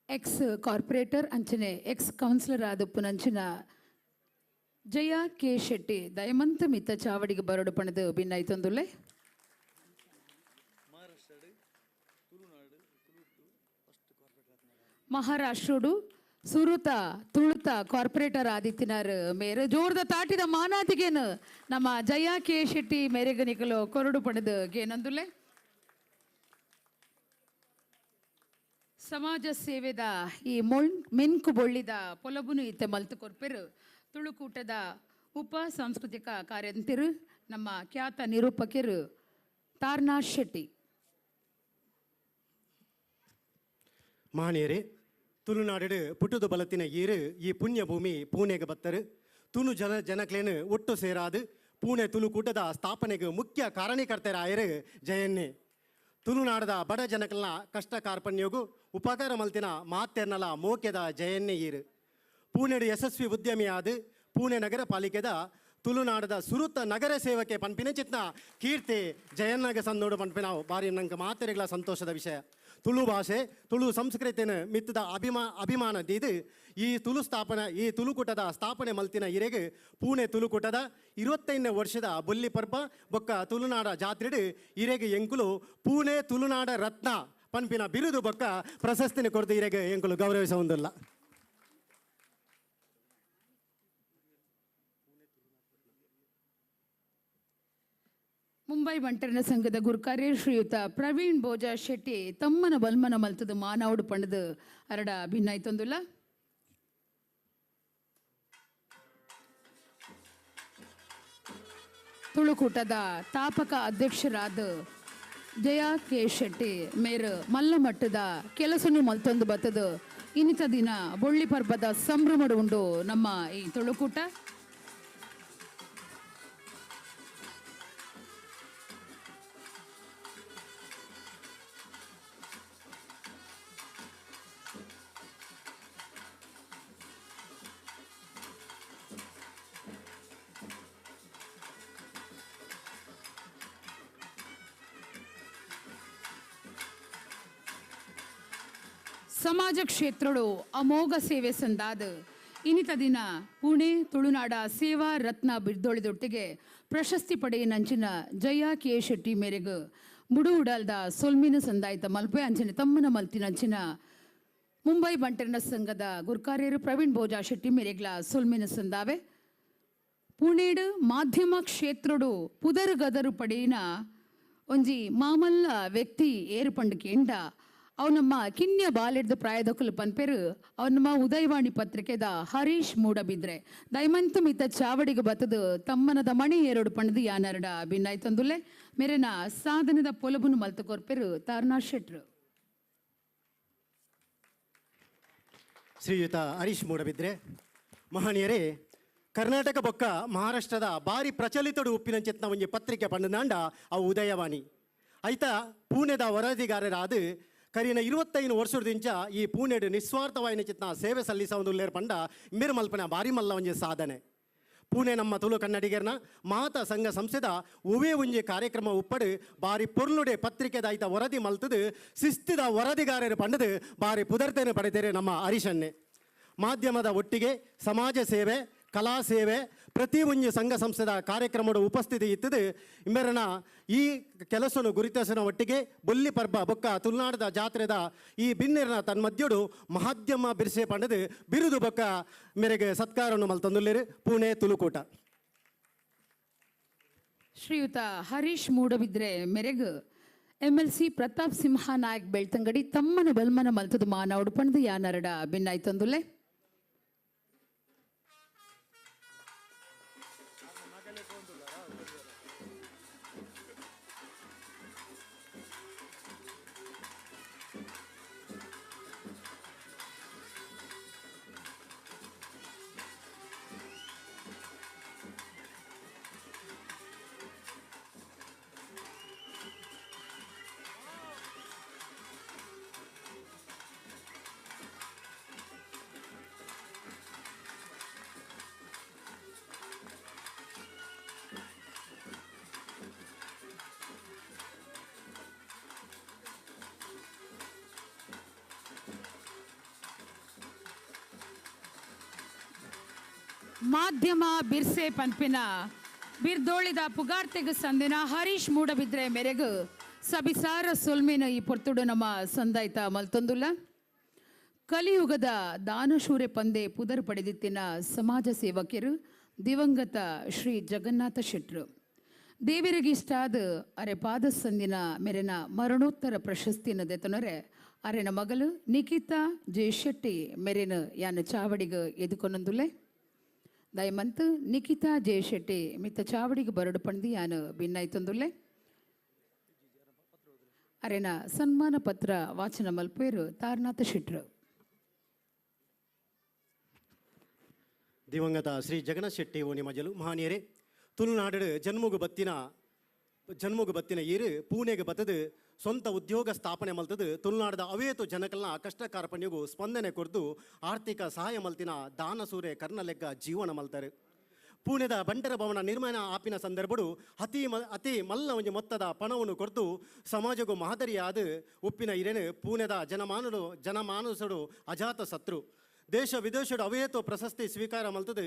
[SPEAKER 3] ಎಕ್ಸ್ ಕಾರ್ಪೊರೇಟರ್ ಅಂಚನೆ ಎಕ್ಸ್ ಕೌನ್ಸಿಲರ್ ಆದ ಪುನಂಚಿನ ಜಯ ಕೆ ಶೆಟ್ಟಿ ದಯಮಂತ ಮಿತ್ತ ಚಾವಡಿಗೆ ಬರಡು ಪಣದು ಭಿನ್ನಾಯ್ತಂದುಲ್ಲೆ. ಮಹಾರಾಷ್ಟ್ರಡು ಸುರುತ ತುಳುತ ಕಾರ್ಪೊರೇಟರ್ ಆದಿತ್ಯನಾರ್ ಮೇರೆ ಜೋರದ ತಾಟಿದ ಮಾನಾದಿಗೇನು ನಮ್ಮ ಜಯ ಕೆ ಶೆಟ್ಟಿ ಮೇರೆಗೆ ನಿಕಲು ಕೊರಡು ಪಣದು ಗೇನಂದುಲ್ಲೆ. ಸಮಾಜ ಸೇವೆದ ಈ ಮೆನ್ಕು ಬೊಳ್ಳಿದ ಪೊಲಬುನು ಇತ್ತೆ ಮಲ್ತು ಕೊರ್ಪೆರು ತುಳುಕೂಟದ ಉಪ ಸಾಂಸ್ಕೃತಿಕ ಕಾರ್ಯಂತಿರು ನಮ್ಮ ಖ್ಯಾತ ನಿರೂಪಕರು ತಾರ್ನಾ ಶೆಟ್ಟಿ.
[SPEAKER 13] ಮಾನ್ಯರೇ, ತುಳುನಾಡು ಪುಟ್ಟುದು ಬಲತ್ತಿನ ಈರು ಈ ಪುಣ್ಯಭೂಮಿ ಪೂಣೆಗೆ ಬತ್ತರು ತುಳು ಜನಕ್ಲೇನು ಒಟ್ಟು ಸೇರಾದು ಪೂಣೆ ತುಳುಕೂಟದ ಸ್ಥಾಪನೆಗೆ ಮುಖ್ಯ ಕಾರಣೀಕರ್ತರಾಯರು ಜಯನ್ನೇ. ತುಳುನಾಡದ ಬಡ ಜನಕಲ್ನ ಕಷ್ಟ ಕಾರ್ಪಣ್ಯಗೂ ಉಪಕಾರ ಮಲ್ತಿನ ಮಾತೆರ್ನಲ ಮೋಕ್ಯದ ಜಯನ್ನೇ ಈರು. ಪೂಣೆಡು ಯಶಸ್ವಿ ಉದ್ಯಮಿಯಾದ ಪೂಣೆ ನಗರ ಪಾಲಿಕೆದ ತುಳುನಾಡದ ಸುರುತ ನಗರ ಸೇವಕೆ ಪನ್ಪಿನ ಚಿತ್ನ ಕೀರ್ತಿ ಜಯನ್ನಾಗ ಸಂದೋಡು ಪನ್ಪಿನ ಬಾರಿ ನಂಗೆ ಮಾತೆರೆಗಳ ಸಂತೋಷದ ವಿಷಯ. ತುಳು ಭಾಷೆ ತುಳು ಸಂಸ್ಕೃತಿನ ಮಿತ್ತದ ಅಭಿಮಾನ ದೀದು ಈ ತುಳು ಸ್ಥಾಪನೆ ಈ ತುಳುಕೂಟದ ಸ್ಥಾಪನೆ ಮಲ್ತಿನ ಇರೆಗೆ ಪೂಣೆ ತುಳುಕೂಟದ 25ನೇ ವರ್ಷದ ಬೊಲ್ಲಿ ಪರ್ಬ ಬೊಕ್ಕ ತುಳುನಾಡ ಜಾತ್ರೆಡು ಇರೆಗೆ ಎಂಕುಲು ಪೂಣೆ ತುಳುನಾಡ ರತ್ನ ಪನ್ಪಿನ ಬಿರುದು ಬೊಕ್ಕ ಪ್ರಶಸ್ತಿನ ಕೊರತು ಇರೆಗೆ ಎಂಕುಲು ಗೌರವಿಸುವುದಿಲ್ಲ.
[SPEAKER 3] ಮುಂಬೈ ಬಂಟರನ ಸಂಘದ ಗುರುಕಾರ್ಯ ಶ್ರೀಯುತ ಪ್ರವೀಣ್ ಬೋಜಾ ಶೆಟ್ಟಿ ತಮ್ಮನ ಬಲ್ಮನ ಮಲ್ತದ ಮಾನವಡು ಪಣದು ಅರಡ ಭಿನ್ನಾಯ್ತೊಂದುಲ್ಲ. ತುಳುಕೂಟದ ತಾಪಕ ಅಧ್ಯಕ್ಷರಾದ ಜಯಾ ಕೆ ಶೆಟ್ಟಿ ಮೇರು ಮಲ್ಲಮಟ್ಟದ ಕೆಲಸನು ಮಲ್ತೊಂದು ಬತ್ತದು ಇನ್ನಿತ ದಿನ ಬೊಳ್ಳಿ ಪರ್ಬದ ಸಂಭ್ರಮಡು ಉಂಡು ನಮ್ಮ ಈ ತುಳುಕೂಟ. ಸಮಾಜ ಕ್ಷೇತ್ರಡು ಅಮೋಘ ಸೇವೆ ಸಂದಾದ ಇನ್ನಿತ ದಿನ ಪುಣೆ ತುಳುನಾಡ ಸೇವಾ ರತ್ನ ಬಿರ್ದೊಳಿದೊಟ್ಟಿಗೆ ಪ್ರಶಸ್ತಿ ಪಡೆಯಿನಂಚಿನ ಜಯ ಕೆ ಶೆಟ್ಟಿ ಮೇರೆಗೆ ಮುಡು ಉಡಲ್ದ ಸೊಲ್ಮಿನ ಸಂದಾಯಿತ ಮಲ್ಪೆ ಅಂಚಿನ ತಮ್ಮನ ಮಲ್ತಿನಂಚಿನ ಮುಂಬೈ ಬಂಟರನ ಸಂಘದ ಗುರ್ಕಾರ್ಯರು ಪ್ರವೀಣ್ ಬೋಜಾ ಶೆಟ್ಟಿ ಮೇರೆಗ್ಲ ಸೊಲ್ಮಿನ ಸಂದಾವೆ. ಪುಣೆಡು ಮಾಧ್ಯಮ ಕ್ಷೇತ್ರಡು ಪುದರು ಗದರು ಪಡೆಯಿನ ಒಂಜಿ ಮಾಮಲ್ಲ ವ್ಯಕ್ತಿ ಏರು ಪಂಡುಕೆಂಡ ಅವು ನಮ್ಮ ಕಿನ್ಯ ಬಾಲೆಡ್ದ ಪ್ರಾಯದಕುಲು ಪನ್ಪೆರು ಅವು ನಮ್ಮ ಉದಯವಾಣಿ ಪತ್ರಿಕೆದ ಹರೀಶ್ ಮೂಡಬಿದ್ರೆ ದಯಮಂತು ಮಿತ್ತ ಚಾವಡಿಗೆ ಬತ್ತದು ತಮ್ಮನದ ಮಣಿ ಎರಡು ಪಣದು ಯಾನರಡ ಭಿನ್ನಾಯ್ತಂದುಲ್ಲೆ ಮೇರೆನ ಸಾಧನದ ಪೊಲಬುನು ಮಲ್ತು ಕೊರ್ಪೆರು ತಾರ್ನಾ ಶೆಟ್ರು.
[SPEAKER 13] ಶ್ರೀಯುತ ಹರೀಶ್ ಮೂಡಬಿದ್ರೆ ಮಹನೀಯರೇ, ಕರ್ನಾಟಕ ಬೊಕ್ಕ ಮಹಾರಾಷ್ಟ್ರದ ಬಾರಿ ಪ್ರಚಲಿತಡು ಉಪ್ಪಿನಂಚಿತ್ನ ಒಂಜಿ ಪತ್ರಿಕೆ ಪಂಡನಾಂಡ ಅವು ಉದಯವಾಣಿ. ಐತ ಪೂಣೆದ ವರದಿಗಾರರಾದ ಕರಿನ 25 ವರ್ಷದಿಂಚ ಈ ಪೂಣೆಡು ನಿಸ್ವಾರ್ಥವಾಯಿನ ಚಿತ್ನ ಸೇವೆ ಸಲ್ಲಿಸುವುದುಲ್ಲೇರ್ ಪಂಡ ಮಿರ್ಮಲ್ಪನ ಬಾರಿ ಮಲ್ಲ ಒಂಜಿ ಸಾಧನೆ. ಪೂಣೆ ನಮ್ಮ ತುಳು ಕನ್ನಡಿಗರ್ನ ಮಾತಾ ಸಂಘ ಸಂಸ್ಥೆದ ಒವೇ ಒಂಜಿ ಕಾರ್ಯಕ್ರಮ ಉಪ್ಪಡು ಬಾರಿ ಪೊರ್ಲುಡೆ ಪತ್ರಿಕೆದ ಐತ ವರದಿ ಮಲ್ತದು ಶಿಸ್ತಿದ ವರದಿಗಾರರು ಪಂಡದು ಬಾರಿ ಪುದರ್ತೇನೆ ಪಡೆದರೆ ನಮ್ಮ ಹರೀಶನ್ನೇ. ಮಾಧ್ಯಮದ ಒಟ್ಟಿಗೆ ಸಮಾಜ ಸೇವೆ, ಕಲಾ ಸೇವೆ, ಪ್ರತಿ ಒಂಜಿ ಸಂಘ ಸಂಸ್ಥೆದ ಕಾರ್ಯಕ್ರಮದ ಉಪಸ್ಥಿತಿ ಇತ್ತದು. ಇಮ್ಮೆರನ ಈ ಕೆಲಸನು ಗುರುತಿಸನ ಒಟ್ಟಿಗೆ ಬೊಲ್ಲಿ ಪರ್ಬ ಬೊಕ್ಕ ತುಳುನಾಡದ ಜಾತ್ರೆದ ಈ ಬಿನ್ನೆರನ ತನ್ಮಧ್ಯಡು ಮಹಾದ್ಯಮ ಬಿರ್ಸೆ ಪಂಡದು ಬಿರುದು ಬೊಕ್ಕ ಮೇರೆಗೆ ಸತ್ಕಾರವನ್ನು ಮಲ್ತಂದುಲ್ಲೇರು ಪುಣೆ ತುಳುಕೂಟ.
[SPEAKER 3] ಶ್ರೀಯುತ ಹರೀಶ್ ಮೂಡಬಿದ್ರೆ ಮೇರೆಗೆ MLC Pratap Simha Nayak Belthangady ತಮ್ಮನ ಬಲ್ಮನ ಮಲ್ತದು ಮಾನವಡು ಪಂಡದು ಯಾನರಡ ಭಿನ್ನಾಯ್ತಂದುಲ್ಲೆ. ಮಾಧ್ಯಮ ಬಿರ್ಸೆ ಪನ್ಪಿನ ಬಿರ್ದೋಳಿದ ಪುಗಾರ್ತೆಗ್ ಸಂದಿನ ಹರೀಶ್ ಮೂಡಬಿದ್ರೆ ಮೇರೆಗ್ ಸಬಿಸಾರ ಸೊಲ್ಮೆನ ಈ ಪೊರ್ತುಡು ನಮ್ಮ ಸಂದಾಯ್ತ ಮಲ್ತೊಂದುಲ್ಲ. ಕಲಿಯುಗದ ದಾನಶೂರೆ ಪಂದೆ ಪುದರ್ ಪಡೆದಿತ್ತಿನ ಸಮಾಜ ಸೇವಕರು ದಿವಂಗತ ಶ್ರೀ ಜಗನ್ನಾಥ ಶೆಟ್ರು ದೇವರಿಗೆ ಇಷ್ಟಾದ ಅರೆ ಪಾದ ಸಂದಿನ ಮೇರೆನ ಮರಣೋತ್ತರ ಪ್ರಶಸ್ತಿನ ದೆತನರೆ ಅರೆನ ಮಗಲು ನಿಖಿತಾ ಜೆ ಶೆಟ್ಟಿ ಮೇರೆನ ಯಾನ ಚಾವಡಿಗ ಎದುಕೊನೊಂದುಲ್ಲೆ. ದಯಮಂತ್ ನಿಖಿತಾ ಜೆ ಶೆಟ್ಟಿ ಮಿತ್ತ ಚಾವಡಿಗೆ ಬರಡು ಪಂದು ಯಾನ ಭಿನ್ನಾಯ್ತೊಂದುಲ್ಲೆ. ಅರೆನ ಸನ್ಮಾನ ಪತ್ರ ವಾಚನ ಮಲ್ಪೇರು ತಾರನಾಥ ಶೆಟ್ರು.
[SPEAKER 13] ದಿವಂಗತ ಶ್ರೀ ಜಗನ್ನಾಥ ಶೆಟ್ಟಿ ಓಣಿ ಮಜಲು ಮಹಾನೀಯರೇ, ತುಳುನಾಡು ಜನ್ಮುಗು ಬತ್ತಿನ ಈರು ಪೂಣೆಗೆ ಬತ್ತದು ಸ್ವಂತ ಉದ್ಯೋಗ ಸ್ಥಾಪನೆ ಮಲ್ತದು ತುಳುನಾಡದ ಅವೇತು ಜನಕಲ್ನ ಕಷ್ಟ ಕಾರ್ಪಣ್ಯಗೂ ಸ್ಪಂದನೆ ಕೊರ್ದು ಆರ್ಥಿಕ ಸಹಾಯ ಮಲ್ತಿನ ದಾನಸೂರೆ ಕರ್ಣಲೆಗ್ಗ ಜೀವನ ಮಲ್ತಾರೆ. ಪೂಣೆದ ಬಂಟರ ಭವನ ನಿರ್ಮಾಣ ಆಪಿನ ಸಂದರ್ಭಡು ಅತಿ ಮಲ್ಲ ಒಂಜಿ ಮೊತ್ತದ ಪಣವನ್ನು ಕೊರ್ದು ಸಮಾಜಗೂ ಮಾದರಿಯಾದ ಉಪ್ಪಿನ ಇರೇನು ಪೂಣೆದ ಜನಮಾನಸಡು ಅಜಾತ ಶತ್ರು. ದೇಶ ವಿದೇಶಡು ಅವೇತೋ ಪ್ರಶಸ್ತಿ ಸ್ವೀಕಾರ ಮಲ್ತದು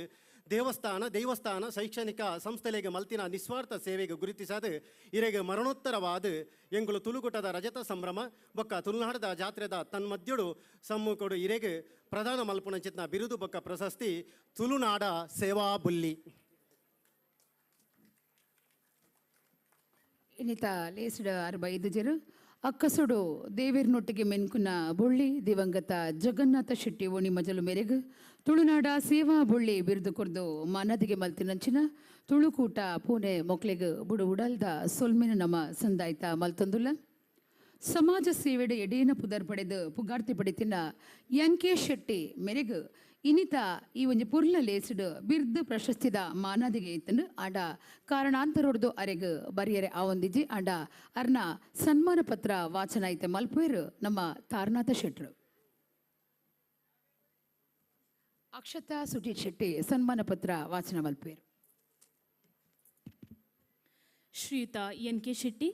[SPEAKER 13] ದೇವಸ್ಥಾನ ಶೈಕ್ಷಣಿಕ ಸಂಸ್ಥೆಲೆಗೆ ಮಲ್ತಿನ ನಿಸ್ವಾರ್ಥ ಸೇವೆಗೆ ಗುರುತಿಸಾದ ಇರೆಗೆ ಮರಣೋತ್ತರವಾದ ಎಂಗುಳು ತುಳುಕುಟದ ರಜತ ಸಂಭ್ರಮ ಬೊಕ್ಕ ತುಳುನಾಡದ ಜಾತ್ರೆದ ತನ್ಮಧ್ಯಡು ಸಮ್ಮುಖಡು ಇರೆಗೆ ಪ್ರಧಾನ ಮಲ್ಪುನಂಚಿತ್ನ ಬಿರುದು ಬೊಕ್ಕ ಪ್ರಶಸ್ತಿ ತುಳುನಾಡ ಸೇವಾ ಬುಲ್ಲಿ.
[SPEAKER 3] ಇನ್ನಿತ ಲೇಸ್ಡ್ 65 ಜರು ಅಕ್ಕಸುಡು ದೇವಿರ್ನೊಟ್ಟಿಗೆ ಮೆನ್ಕುನ ಬುಳ್ಳಿ ದಿವಂಗತ ಜಗನ್ನಾಥ ಶೆಟ್ಟಿ ಓಣಿ ಮಜಲು ಮೇರೆಗ್ ತುಳುನಾಡ ಸೇವಾ ಬುಳ್ಳಿ ಬಿರುದು ಕೊರ್ದು ಮನದಿಗೆ ಮಲ್ತಿನಂಚಿನ ತುಳುಕೂಟ ಪೂನೆ ಮೊಕ್ಲೆಗ್ ಬುಡು ಉಡಲ್ದ ಸೊಲ್ಮಿನ ನಮ್ಮ ಸಂದಾಯ್ತ ಮಲ್ತೊಂದುಲ್ಲ. ಸಮಾಜ ಸೇವೆಡೆ ಎಡೇನ ಪುದರ್ ಪಡೆದು ಪುಗಾರ್ತಿ ಪಡೆತಿನ ಎನ್ ಕೆ ಶೆಟ್ಟಿ ಮೇರೆಗ್ ಇನಿತ ಈ ಒಂಜಿ ಪುರ್ಲ ಲೇಸ್ಡ್ ಬಿರ್ದು ಪ್ರಶಸ್ತಿದ ಮಾನಾದಿಗೆ ಇತ್ತನು ಆಂಡ ಕಾರಣಾಂತರೊಡ್ದು ಅರೆಗ್ ಬರಿಯರೆ ಆವೊಂದಿಜಿ ಆಂಡ ಅರ್ನ ಸನ್ಮಾನ ಪತ್ರ ವಾಚನ ಐತೆ ಮಲ್ಪೇರು ನಮ್ಮ ತಾರನಾಥ ಶೆಟ್ರು. ಅಕ್ಷತಾ ಸುಜಿತ್ ಶೆಟ್ಟಿ ಸನ್ಮಾನ ಪತ್ರ ವಾಚನ ಮಲ್ಪೇರು.
[SPEAKER 12] ಶ್ರೀಯುತ ಎನ್ ಕೆ ಶೆಟ್ಟಿ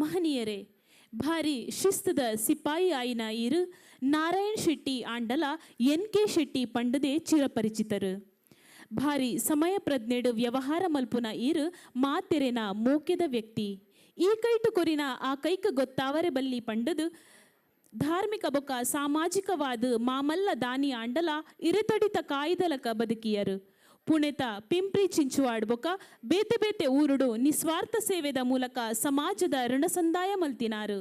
[SPEAKER 12] ಮಹನೀಯರೇ, ಭಾರಿ ಶಿಸ್ತದ ಸಿಪಾಯಿ ಆಯಿನ ಈರು ನಾರಾಯಣ್ ಶೆಟ್ಟಿ ಆಂಡಲ ಎನ್ ಕೆ ಶೆಟ್ಟಿ ಪಂಡದೆ ಚಿರಪರಿಚಿತರು. ಭಾರಿ ಸಮಯ ಪ್ರಜ್ಞೆಡು ವ್ಯವಹಾರ ಮಲ್ಪುನ ಈರು ಮಾತೆರೆನ ಮೋಕೆದ ವ್ಯಕ್ತಿ. ಈ ಕೈಟು ಕೊರಿನ ಆ ಕೈಕ ಗೊತ್ತಾವರೆ ಬಲ್ಲಿ ಪಂಡದು ಧಾರ್ಮಿಕ ಬೊಕ ಸಾಮಾಜಿಕವಾದ ಮಾಮಲ್ಲ ದಾನಿ ಆಂಡಲ ಇರೆತಡಿತ ಕಾಯ್ದಲಕ ಬದುಕಿಯರು. ಪುಣೆತ ಪಿಂಪ್ರಿ ಚಿಂಚುವಾಡ್ ಬೊಕ ಬೇತೆ ಬೇತೆ ಊರುಡು ನಿಸ್ವಾರ್ಥ ಸೇವೆದ ಮೂಲಕ ಸಮಾಜದ ಋಣಸಂದಾಯ ಮಲ್ತಿನಾರು.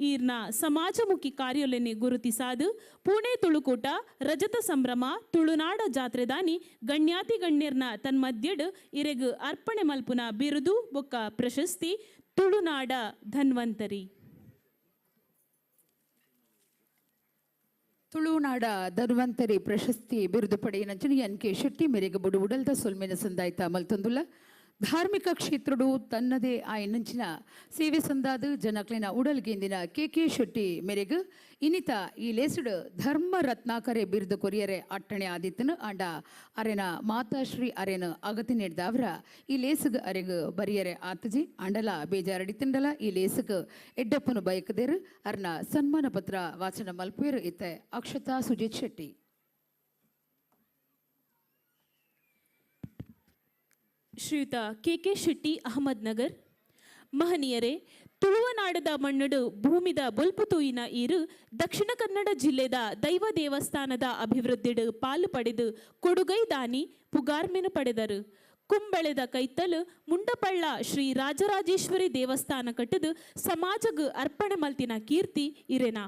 [SPEAKER 12] ಈರ್ನ ಸಮಾಜಮುಖಿ ಕಾರ್ಯೊಲೆನೆ ಗುರುತಿಸಾದು ಪುಣೆ ತುಳುಕೂಟ ರಜತ ಸಂಭ್ರಮ ತುಳುನಾಡ ಜಾತ್ರೆದಾನಿ ಗಣ್ಯಾತಿ ಗಣ್ಯರ್ನ ತನ್ಮಧ್ಯಡು ಇರೆಗು ಅರ್ಪಣೆ ಮಲ್ಪುನ ಬಿರುದು ಬೊಕ್ಕ ಪ್ರಶಸ್ತಿ ತುಳುನಾಡ ಧನ್ವಂತರಿ.
[SPEAKER 3] ತುಳುನಾಡ ಧನ್ವಂತರಿ ಪ್ರಶಸ್ತಿ ಬಿರುದು ಪಡೆಯಿನಂಚಿನ ಎನ್ ಕೆ ಶೆಟ್ಟಿ ಮೇರೆಗೆ ಬುಡು ಉಡಲ್ದ ಸೊಲ್ಮೆನ ಸಂದಾಯ್ತ ಮಲ್ತೊಂದುಲ್ಲ. ಧಾರ್ಮಿಕ ಕ್ಷೇತ್ರಡು ತನ್ನದೇ ಆಯನಂಚಿನ ಸೇವೆ ಸಂದಾದ ಜನಕ್ಲಿನ ಉಡಲ್ಗೆಂದಿನ ಕೆ ಕೆ ಶೆಟ್ಟಿ ಮೇರೆಗೆ ಇನಿತ ಈ ಲೇಸುಡು ಧರ್ಮ ರತ್ನಾಕರೆ ಬಿರುದು ಕೊರಿಯರೆ ಅಟ್ಟಣೆ ಆದಿತ್ತನು ಆಂಡ ಅರೆನ ಮಾತಾಶ್ರೀ ಅರೆನ ಅಗತಿ ನೀಡ್ದವರ ಈ ಲೇಸುಗ್ ಅರೆಗ್ ಬರಿಯರೆ ಆತಜಿ ಆಂಡಲ ಬೇಜಾರಡಿ ತಿಂಡಲ ಈ ಲೇಸುಗ್ ಎಡ್ಡಪ್ಪನು ಬಯಕದೇರು ಅರ್ನ ಸನ್ಮಾನ ಪತ್ರ ವಾಚನ ಮಲ್ಪೇರು ಇತ್ತೆ ಅಕ್ಷತಾ ಸುಜಿತ್ ಶೆಟ್ಟಿ.
[SPEAKER 12] ಶ್ರೀಯುತ ಕೆ ಕೆ ಶೆಟ್ಟಿ ಅಹಮದ್ನಗರ್ ಮಹನೀಯರೇ, ತುಳುವನಾಡದ ಮಣ್ಣುಡು ಭೂಮಿದ ಬೊಲ್ಪು ತೂಯಿನ ಈರು ದಕ್ಷಿಣ ಕನ್ನಡ ಜಿಲ್ಲೆದ ದೈವ ದೇವಸ್ಥಾನದ ಅಭಿವೃದ್ಧಿಡು ಪಾಲು ಪಡೆದು ಕೊಡುಗೈ ದಾನಿ ಪುಗಾರ್ಮೆನು ಪಡೆದರು. ಕುಂಬಳೆದ ಕೈತಲು ಮುಂಡಪಳ್ಳ ಶ್ರೀ ರಾಜರಾಜೇಶ್ವರಿ ದೇವಸ್ಥಾನ ಕಟ್ಟದು ಸಮಾಜಗ್ ಅರ್ಪಣೆ ಮಲ್ತಿನ ಕೀರ್ತಿ ಇರೆನ.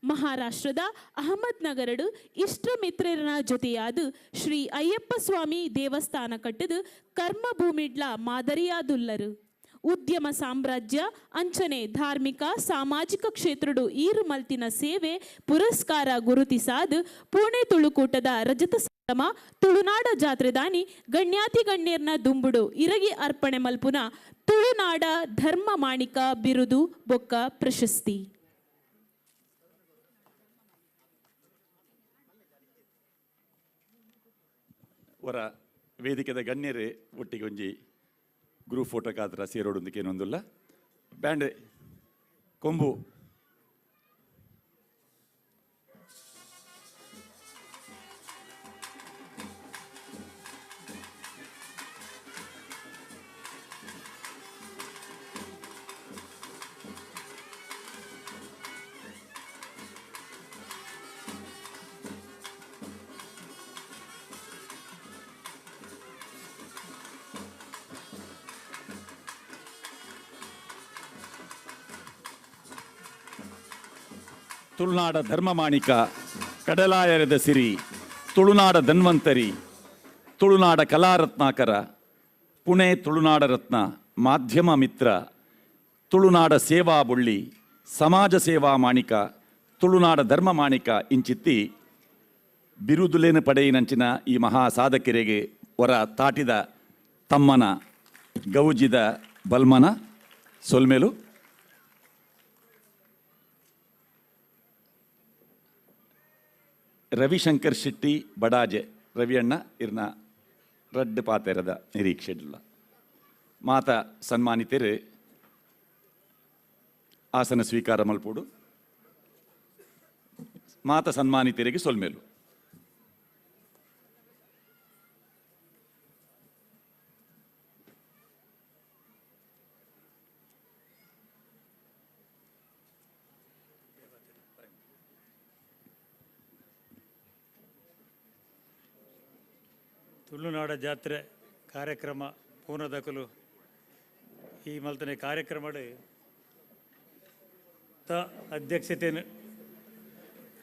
[SPEAKER 12] ಮಹಾರಾಷ್ಟ್ರದ ಅಹಮದ್ನಗರಡು ಇಷ್ಟ ಮಿತ್ರರನ ಜೊತೆಯಾದ ಶ್ರೀ ಅಯ್ಯಪ್ಪ ಸ್ವಾಮಿ ದೇವಸ್ಥಾನ ಕಟ್ಟದು ಕರ್ಮಭೂಮಿಡ್ಲ ಮಾದರಿಯಾದುಲ್ಲರು. ಉದ್ಯಮ ಸಾಮ್ರಾಜ್ಯ ಅಂಚನೆ ಧಾರ್ಮಿಕ ಸಾಮಾಜಿಕ ಕ್ಷೇತ್ರಡು ಈರು ಮಲ್ತಿನ ಸೇವೆ ಪುರಸ್ಕಾರ ಗುರುತಿಸಾದ ಪುಣೆ ತುಳುಕೂಟದ ರಜತ ಸಂಭ್ರಮ ತುಳುನಾಡ ಜಾತ್ರೆದಾನಿ ಗಣ್ಯಾತಿ ಗಣ್ಯರ್ನ ದುಂಬುಡು ಇರಗಿ ಅರ್ಪಣೆ ಮಲ್ಪುನ ತುಳುನಾಡ ಧರ್ಮ ಮಾಣಿಕ ಬಿರುದು ಬೊಕ್ಕ ಪ್ರಶಸ್ತಿ.
[SPEAKER 6] ವರ ವೇದಿಕೆದ ಗಣ್ಯರೇ ಒಟ್ಟಿಗೆ ಒಂಜಿ ಗ್ರೂಪ್ ಫೋಟೋಕಾದ್ರ ಸೇರೋಡೊಂದಕ್ಕೆ ಏನೊಂದುಲ್ಲ ಬ್ಯಾಂಡ್ ಕೊಂಬು ತುಳುನಾಡ ಧರ್ಮಮಾಣಿಕ, ಕಡಲಾಯರದ ಸಿರಿ, ತುಳುನಾಡ ಧನ್ವಂತರಿ, ತುಳುನಾಡ ಕಲಾರತ್ನಾಕರ, ಪುಣೆ ತುಳುನಾಡ ರತ್ನ, ಮಾಧ್ಯಮ ಮಿತ್ರ, ತುಳುನಾಡ ಸೇವಾ ಬುಳ್ಳಿ, ಸಮಾಜ ಸೇವಾ ಮಾಣಿಕ, ತುಳುನಾಡ ಧರ್ಮ ಮಾಣಿಕ ಇಂಚಿತ್ತಿ ಬಿರುದುಲೇನು ಪಡೆಯಿನಂಚಿನ ಈ ಮಹಾ ಸಾಧಕರಿಗೆ ಹೊರ ತಾಟಿದ ತಮ್ಮನ ಗೌಜಿದ ಬಲ್ಮನ ಸೊಲ್ಮೆಲು. ರವಿಶಂಕರ್ ಶೆಟ್ಟಿ ಬಡಾಜೆ ರವಿಯಣ್ಣ ಇರ್ನ ರಡ್ಡು ಪಾತೆರದ ನಿರೀಕ್ಷೆಡಿಲ್ಲ. ಮಾತ ಸನ್ಮಾನಿತರು ಆಸನ ಸ್ವೀಕಾರ ಮಲ್ಪೋಡು. ಮಾತ ಸನ್ಮಾನಿತರಿಗೆ ಸೊಲ್ಮೇಲು.
[SPEAKER 2] ತುಳುನಾಡ ಜಾತ್ರೆ ಕಾರ್ಯಕ್ರಮ ಪೂರ್ಣದಕಲು ಈ ಮಲ್ತನೆ ಕಾರ್ಯಕ್ರಮಡು ತ ಅಧ್ಯಕ್ಷತೆಯನ್ನು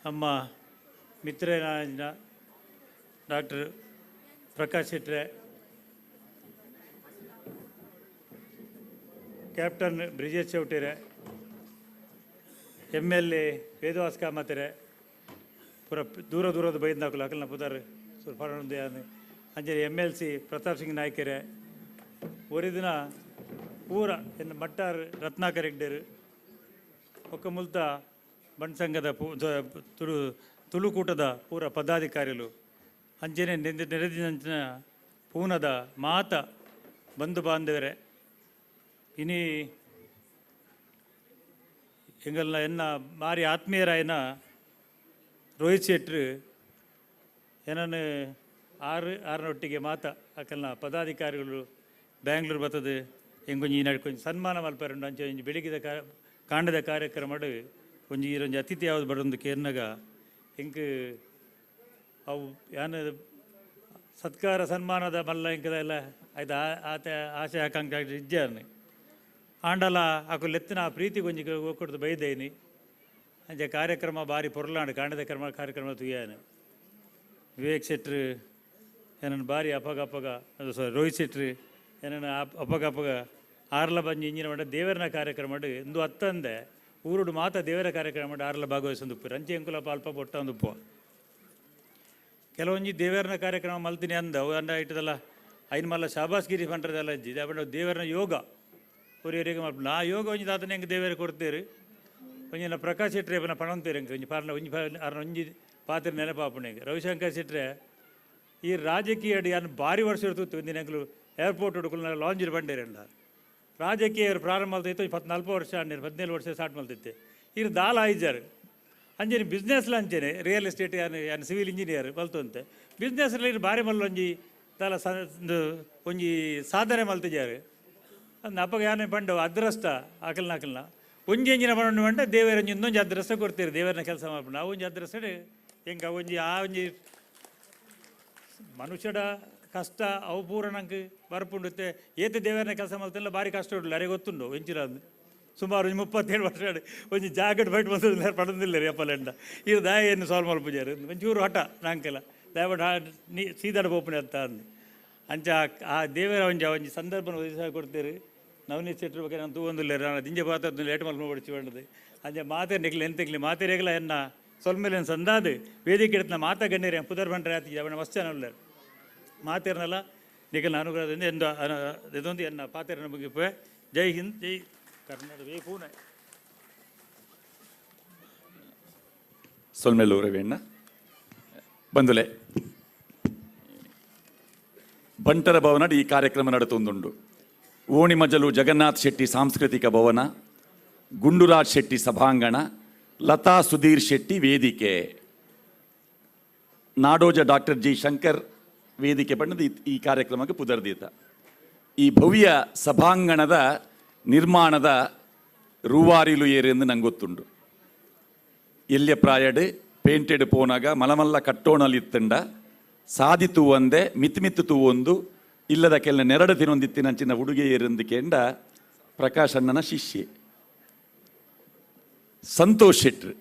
[SPEAKER 2] ನಮ್ಮ ಮಿತ್ರನಾದ ಡಾಕ್ಟರ್ ಪ್ರಕಾಶ್ ಶೆಟ್ರೆ, ಕ್ಯಾಪ್ಟನ್ ಬ್ರಿಜೇಶ್ ಚೌಟೆರೆ, MLA Vedavas ಕಾಮತೆರೆ, ಪೂರ ದೂರ ದೂರದ ಬೈದ್ನಾಕುಲು ಅಕಲ್ನ ಪುದರ್ ಸ್ವಲ್ಪ ಅಂಚನೆ MLC Pratap Singh ನಾಯ್ಕೆರೆ, ಒರಿದಿನ ಪೂರ ಎನ್ನ ಮಟ್ಟಾರ್ ರತ್ನಾಕರ್ ಹೆಗ್ಡೆರು, ಒಕ್ಕ ಮುಲ್ತ ಬಂಟ್ ಸಂಘದ ತುಳುಕೂಟದ ಪೂರ ಪದಾಧಿಕಾರಿಗಳು, ಅಂಚನೆ ನೆರೆದಿನಂಚಿನ ಪೂನದ ಮಾತ ಬಂಧು ಬಾಂಧವರೇ, ಇನಿ ಎಂಗಲ್ನ ಎನ್ನ ಮಾರಿ ಆತ್ಮೀಯರಾಯನ ರೋಹಿತ್ ಶೆಟ್ರು ಏನನ್ನು ಆರು ಆರನೊಟ್ಟಿಗೆ ಮಾತ ಅಕಲ್ನ ಪದಾಧಿಕಾರಿಗಳು ಬ್ಯಾಂಗ್ಳೂರು ಬರ್ತದೆ ಎಂಗೊಂಜಿ ಈ ನಡ್ಕೊಂಜಿ ಸನ್ಮಾನ ಮಲ್ಪರುಂಡು. ಅಂಚೆ ಒಂಜಿ ಬೆಳಿಗ್ಗೆದ ಕಾಂಡದ ಕಾರ್ಯಕ್ರಮ ಒಂಜಿ ಈರೊಂಜಿ ಅತಿಥಿ ಯಾವ್ದು ಬರೊಂದು ಕೇರ್ನಗ ಎಂಕ್ ಅವು ಯಾನ ಸತ್ಕಾರ ಸನ್ಮಾನದ ಮಲ್ಲ ಎಂಕದ ಎಲ್ಲ ಆಯ್ತು ಆತ ಆಸೆ ಆಕಾಂಕ್ಷೆ ಇಜ್ಜಾರ್ನಿ ಆಂಡಲ ಅಕು ಲೆತ್ತಿನ ಆ ಪ್ರೀತಿ ಗೊಂಜಿ ಒಕ್ಕಡ್ದು ಬೈದೇನಿ. ಅಂಚೆ ಕಾರ್ಯಕ್ರಮ ಭಾರಿ ಪೊರ್ಲಾಂಡು ಕಾಂಡದ ಕ್ರಮ ಕಾರ್ಯಕ್ರಮ ತುಯ್ಯಾನು ವಿವೇಕ್ ಶೆಟ್ರು ಏನನ್ನು ಭಾರಿ ಅಪಗ ಅಪಗ ಅದು ಸಾರಿ ರೋಹಿತ್ ಶೆಟ್ರು ಏನನ್ನು ಅಪಗ ಅಪಗ ಆರ್ಲ ಬಂಜಿ ಇಂಜಿನ ಮಾಡ ದೇವರನ ಕಾರ್ಯಕ್ರಮ ಇಂದು ಅತ್ತಂದೆ ಊರುಡು ಮಾತ ದೇವರ ಕಾರ್ಯಕ್ರಮ ಮಾಡಿ ಆರ್ಲ ಭಾಗವಹಿಸೊಂದು ರಂಚೆ ಎಂಕುಲಪ್ಪ ಅಲ್ಪ ಬೊಟ್ಟ ಒಂದು ಕೆಲವೊಂಜಿ ದೇವರನ ಕಾರ್ಯಕ್ರಮ ಮಲ್ತೀನಿ ಅಂದ ಅವು ಅಂಡ ಇಟ್ಟದಲ್ಲ ಐನ್ ಮಲ್ಲ ಶಾಬಾಸ್ಗಿರಿ ಪಂಡ್ರದೆಲ್ಲ ಇಜ್ಜಿ ಅವನ ದೇವರನ ಯೋಗ ಒರಿಯರಿಗೆ ಮಲ್ಪ ನಾ ಯೋಗ ಒಂಜಿ ದಾತನ ಹೆಂಗೆ ದೇವರ ಕೊಡ್ತೀರಿ ಒಂಜಿನ ಪ್ರಕಾಶ್ ಶೆಟ್ರೆ ಪನ ಪಣಂತೀರಿ ಎಂಕ್ ಒಂಜಿ ಪಾರ್ನ ಒಂಜಿ ಅರ್ನ ಒಂಜಿ ಪಾತ್ರೆ ನೆನಪಾಪುಣೆಗೆ ರವಿಶಂಕರ್ ಶೆಟ್ರೆ ಈ ರಾಜಕೀಯ ಅಡಿ ಭಾರಿ ವರ್ಷ ಇರ್ತಿತ್ತು ಒಂದಿನ ಎಂಕುಲು ಏರ್ಪೋರ್ಟ್ ಹುಡುಕಲು ಲಾಂಜ್ ಬಂಡೇರಲ್ಲ ರಾಜಕೀಯ ಪ್ರಾರಂಭ ಮಲ್ತಿತ್ತು 14 ವರ್ಷ 17 ವರ್ಷ ಸ್ಟಾರ್ಟ್ ಮಲ್ತಿತ್ತು ಇರು ದಾಲ ಐಜಾರು ಅಂಚನೆ ಬಿಸ್ನೆಸ್ಲ ಅಂಚನೆ ರಿಯಲ್ ಎಸ್ಟೇಟ್ ಯಾನು ಯಾನು ಸಿವಿಲ್ ಇಂಜಿನಿಯರ್ ಬಲ್ತಂತೆ ಬಿಸ್ನೆಸ್ಲಿ ಭಾರಿ ಮಲ್ಲೊಂಜಿ ದಾಲ ಒಂಜಿ ಸಾಧನೆ ಮಲ್ತಿಜಾರು ಅಂದ್ ಅಪ್ಪಗ ಯಾನೇ ಪಂಡು ಅದೃಷ್ಟ ಅಕಲ್ನ ಅಕಲ್ನ ಒಂಜಿ ಎಂಜಿನ ಪಂಡು ಪಂಡ ದೇವರ ಒಂಜಿ ಇನ್ನೊಂಜಿ ಅದೃಷ್ಟ ಕೊಡ್ತೀರಿ ದೇವರನ್ನ ಕೆಲಸ ಮಾಡ್ಕೊಂಡು ಆ ಒಂಜಿ ಅದೃಷ್ಟ ಹೆಂಗೆ ಒಂಜಿ ಆ ಒಂಜಿ ಮನುಷ್ಯಡ ಕಷ್ಟ ಅವು ಪೂರ ನಂಗೆ ಬರ್ಪುಂಡುತ್ತೆ ಏತೆ ದೇವರನ್ನ ಕೆಲಸ ಮಾಡ್ತಿಲ್ಲ ಭಾರಿ ಕಷ್ಟ ಉಂಟು ಅರೆ ಗೊತ್ತುಂಡು ಎಂಚಿನ ಸುಮಾರು ಒಂಜಿ 37 ವರ್ಷ ಒಂಜಿ ಜಾಕೆಟ್ ಬೈಟ್ ಬಂದ ಪಡೋದಿಲ್ಲ ರೀ ಅಪ್ಪಲೆಂಡ ಇದು ದಾಯ ಏನು ಸಾಲ್ವ್ ಮಲ್ಪುಜಾರು ಒಂಚೂರು ಹಠ ನಂಗೆಲ್ಲ ದಯಮಾಡಿ ನೀ ಸೀದಾಡ ಪೋಪುಣೆ ಅಂತ ಅಂದು ಅಂಚ ಆ ದೇವರ ಒಂಜಿ ಒಂಜಿ ಸಂದರ್ಭನ ಒದಗಿಸ ಕೊಡ್ತೀರಿ ನವನೀತ್ ಶೆಟ್ಟರ್ ಬಗ್ಗೆ ನಾನು ತೂವೊಂದಿಲ್ಲ ನಾನು ದಿಂಜ ಪಾತ್ರ ಲೇಟ್ ಮಲ್ಪ ಬಡಿಸಿ ಬಂಡದು ಅಂಚೆ ಮಾತೆ ನಿಕ್ಲಿ ಎಂತಿಕ್ಲಿ ಮಾತೆರೆಗ್ಲ ಎನ್ನ ಸೊಲ್ಮೇಲೆ ಸಂದಾದು ವೇದಿಕೆ ಇಡ್ತನ ಮಾತಾ ಗಣ್ಯರೇ ಪುದರ್ ಬಂಡ್ರೆ ಆತಿ ಅವನ ವಸ್ತು ಮಾತೇರ್ನಲ್ಲ ನಿಖಲ್ ಅನುಗ್ರಹದಿಂದ ಎಂದು ಇದೊಂದು ಎನ್ನ ಪಾತೆರನ ಮುಗಿಪೆ. ಜೈ ಹಿಂದ್, ಜೈ ಕರ್ನಾಟಕ, ಜೈ ಪೂನೆ.
[SPEAKER 6] ಸೊಲ್ಮೆಲ್ಲೂರ ರವಿಯಣ್ಣ ಬಂದುಲೆ ಬಂಟರ ಭವನ ಈ ಕಾರ್ಯಕ್ರಮ ನಡೆತೊಂದುಂಡು. ಓಣಿಮಜಲು ಜಗನ್ನಾಥ್ ಶೆಟ್ಟಿ ಸಾಂಸ್ಕೃತಿಕ ಭವನ, ಗುಂಡುರಾಜ್ ಶೆಟ್ಟಿ ಸಭಾಂಗಣ, ಲತಾ ಸುಧೀರ್ ಶೆಟ್ಟಿ ವೇದಿಕೆ, ನಾಡೋಜ ಡಾಕ್ಟರ್ ಜಿ ಶಂಕರ್ ವೇದಿಕೆ ಬಣ್ಣದ ಈ ಕಾರ್ಯಕ್ರಮಕ್ಕೆ ಪುದರ್ದೀತ. ಈ ಭವ್ಯ ಸಭಾಂಗಣದ ನಿರ್ಮಾಣದ ರೂವಾರಿಲು ಏರೆಂದು ನಂಗೆ ಗೊತ್ತುಂಡು. ಎಲ್ಲಿಯ ಪ್ರಾಯಡ್ ಪೇಂಟೆಡ್ ಪೋನಾಗ ಮಲಮಲ್ಲ ಕಟ್ಟೋಣಲಿತ್ತಂಡ ಸಾದಿ ತೂವಂದೆ ಮಿತ್ ಮಿತ್ತು ತೂವೊಂದು ಇಲ್ಲದ ಕೆಲ ನೆರಡು ತಿನ್ನೊಂದಿತ್ತಿನಂಚಿನ ಉಡುಗೆ ಏರೆಂದು ಕೇಂಡ ಪ್ರಕಾಶ್ ಅಣ್ಣನ ಶಿಷ್ಯೆ ಸಂತೋಷ್ ಶೆಟ್ರು.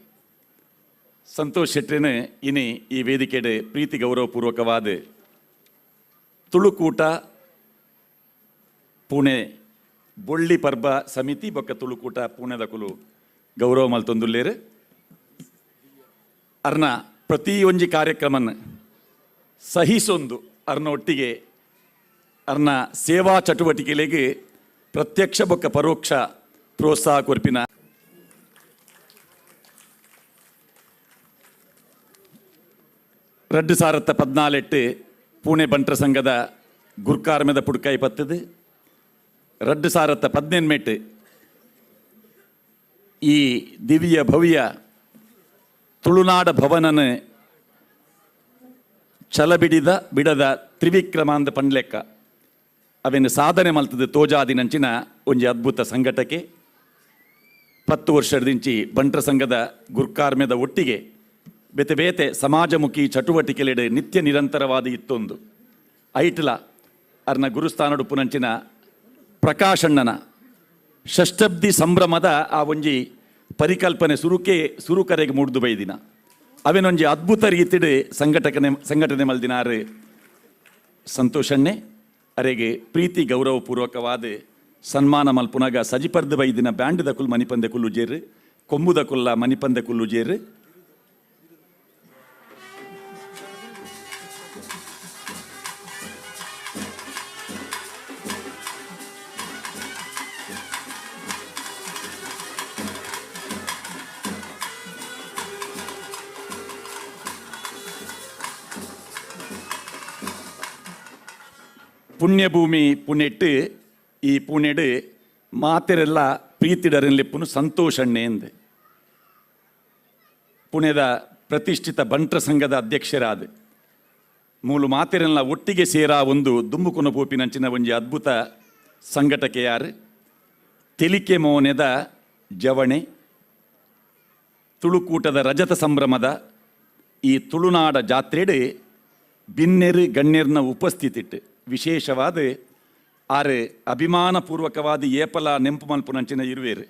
[SPEAKER 6] ಸಂತೋಷ್ ಶೆಟ್ಟಿನ ಇನಿ ಈ ವೇದಿಕೆಡೆ ಪ್ರೀತಿ ಗೌರವಪೂರ್ವಕವಾದ ತುಳುಕೂಟ ಪುಣೆ ಬೊಳ್ಳಿ ಪರ್ಬ ಸಮಿತಿ ಬೊಕ್ಕ ತುಳುಕೂಟ ಪುಣೆದ ಕುಲು ಗೌರವ ಮಲ್ತೊಂದುಲ್ಲೇರು. ಅರ್ನ ಪ್ರತಿಯೊಂಜಿ ಕಾರ್ಯಕ್ರಮನ ಸಹಿಸೊಂದು ಅರ್ನ ಒಟ್ಟಿಗೆ ಅರ್ನ ಸೇವಾ ಚಟುವಟಿಕೆಲೆಗೆ ಪ್ರತ್ಯಕ್ಷ ಬೊಕ್ಕ ಪರೋಕ್ಷ ಪ್ರೋತ್ಸಾಹ ಕೊರ್ಪಿನ ರಡ್ಡು ಸಾರತ್ತ ಪದ್ನಾಲೆಟ್ಟು ಪುಣೆ ಬಂಟ್ರ ಸಂಘದ ಗುರ್ಕಾರ್ಮೆದ ಪುಡ್ಕಾಯಿ ಪತ್ತದು. ರಡ್ಡು ಸಾರತ್ತ ಪದಿನೆಂಟು ಈ ದಿವ್ಯ ಭವ್ಯ ತುಳುನಾಡ ಭವನನ ಛಲಬಿಡಿದ ಬಿಡದ ತ್ರಿವಿಕ್ರಮಾಂದ ಪಂಡ್ಲೆಕ್ಕ ಅವೆನ್ನು ಸಾಧನೆ ಮಲ್ತದ ತೋಜಾದಿನಂಚಿನ ಒಂಜಿ ಅದ್ಭುತ ಸಂಘಟಕೆ. 10 ವರ್ಷದಿಂಚಿ ಬಂಟ್ರ ಸಂಘದ ಗುರ್ಕಾರ್ಮೆದ ಒಟ್ಟಿಗೆ ಬೇತೆ ಬೇತೆ ಸಮಾಜಮುಖಿ ಚಟುವಟಿಕೆಲೆಡೆ ನಿತ್ಯ ನಿರಂತರವಾದ ಇತ್ತೊಂದು ಐಟ್ಲ ಅರ್ನ ಗುರುಸ್ಥಾನಡುಪ್ಪುನಂಚಿನ ಪ್ರಕಾಶಣ್ಣನ ಷಷ್ಟಬ್ದಿ ಸಂಭ್ರಮದ ಆ ಒಂಜಿ ಪರಿಕಲ್ಪನೆ ಸುರುಕರೆಗೆ ಮೂಡ್ದು ಬೈದಿನ ಅವೆನೊಂಜಿ ಅದ್ಭುತ ರೀತಿಡೆ ಸಂಘಟನೆ ಮಲ್ದಿನಾರು ಸಂತೋಷಣ್ಣೆ ಅರೆಗೆ ಪ್ರೀತಿ ಗೌರವಪೂರ್ವಕವಾದ ಸನ್ಮಾನ ಮಲ್ಪುನಗ ಸಜಿಪರ್ದು ಬೈದಿನ ಬ್ಯಾಂಡ್ ದಕುಲ್ ಮನಿಪಂದೆ ಕುಲ್ಲು ಜೇರು, ಕೊಂಬುದ ಕುಲ್ಲ ಮನಿಪಂದೆ ಕುಲ್ಲು ಜೇರು. ಪುಣ್ಯಭೂಮಿ ಪುಣೆಟ್ಟು ಈ ಪುಣೆಡು ಮಾತೆರೆಲ್ಲ ಪ್ರೀತಿಡರನ್ಲಿಪ್ಪುನು ಸಂತೋಷಣ್ಣೆ ಎಂದೆ ಪುಣೆದ ಪ್ರತಿಷ್ಠಿತ ಬಂಟ್ರ ಸಂಘದ ಅಧ್ಯಕ್ಷರಾದ ಮೂಲು ಮಾತೆರೆಲ್ಲ ಒಟ್ಟಿಗೆ ಸೇರಾ ಒಂದು ದುಂಬುಕುನ ಪೋಪಿನಂಚಿನ ಒಂಜಿ ಅದ್ಭುತ ಸಂಘಟಕೆಯಾರು ತೆಲಿಕೆ ಮೋನೆದ ಜವಣೆ ತುಳುಕೂಟದ ರಜತ ಸಂಭ್ರಮದ ಈ ತುಳುನಾಡ ಜಾತ್ರೆಡು ಬಿನ್ನೆರು ಗಣ್ಯರ್ನ ಉಪಸ್ಥಿತಿಟ್ಟು ವಿಶೇಷವಾದ ಆರು ಅಭಿಮಾನಪೂರ್ವಕವಾದ ಏಪಲ ನೆಂಪು ಮಲ್ಪುನಂಚಿನ ಇರುವೇರು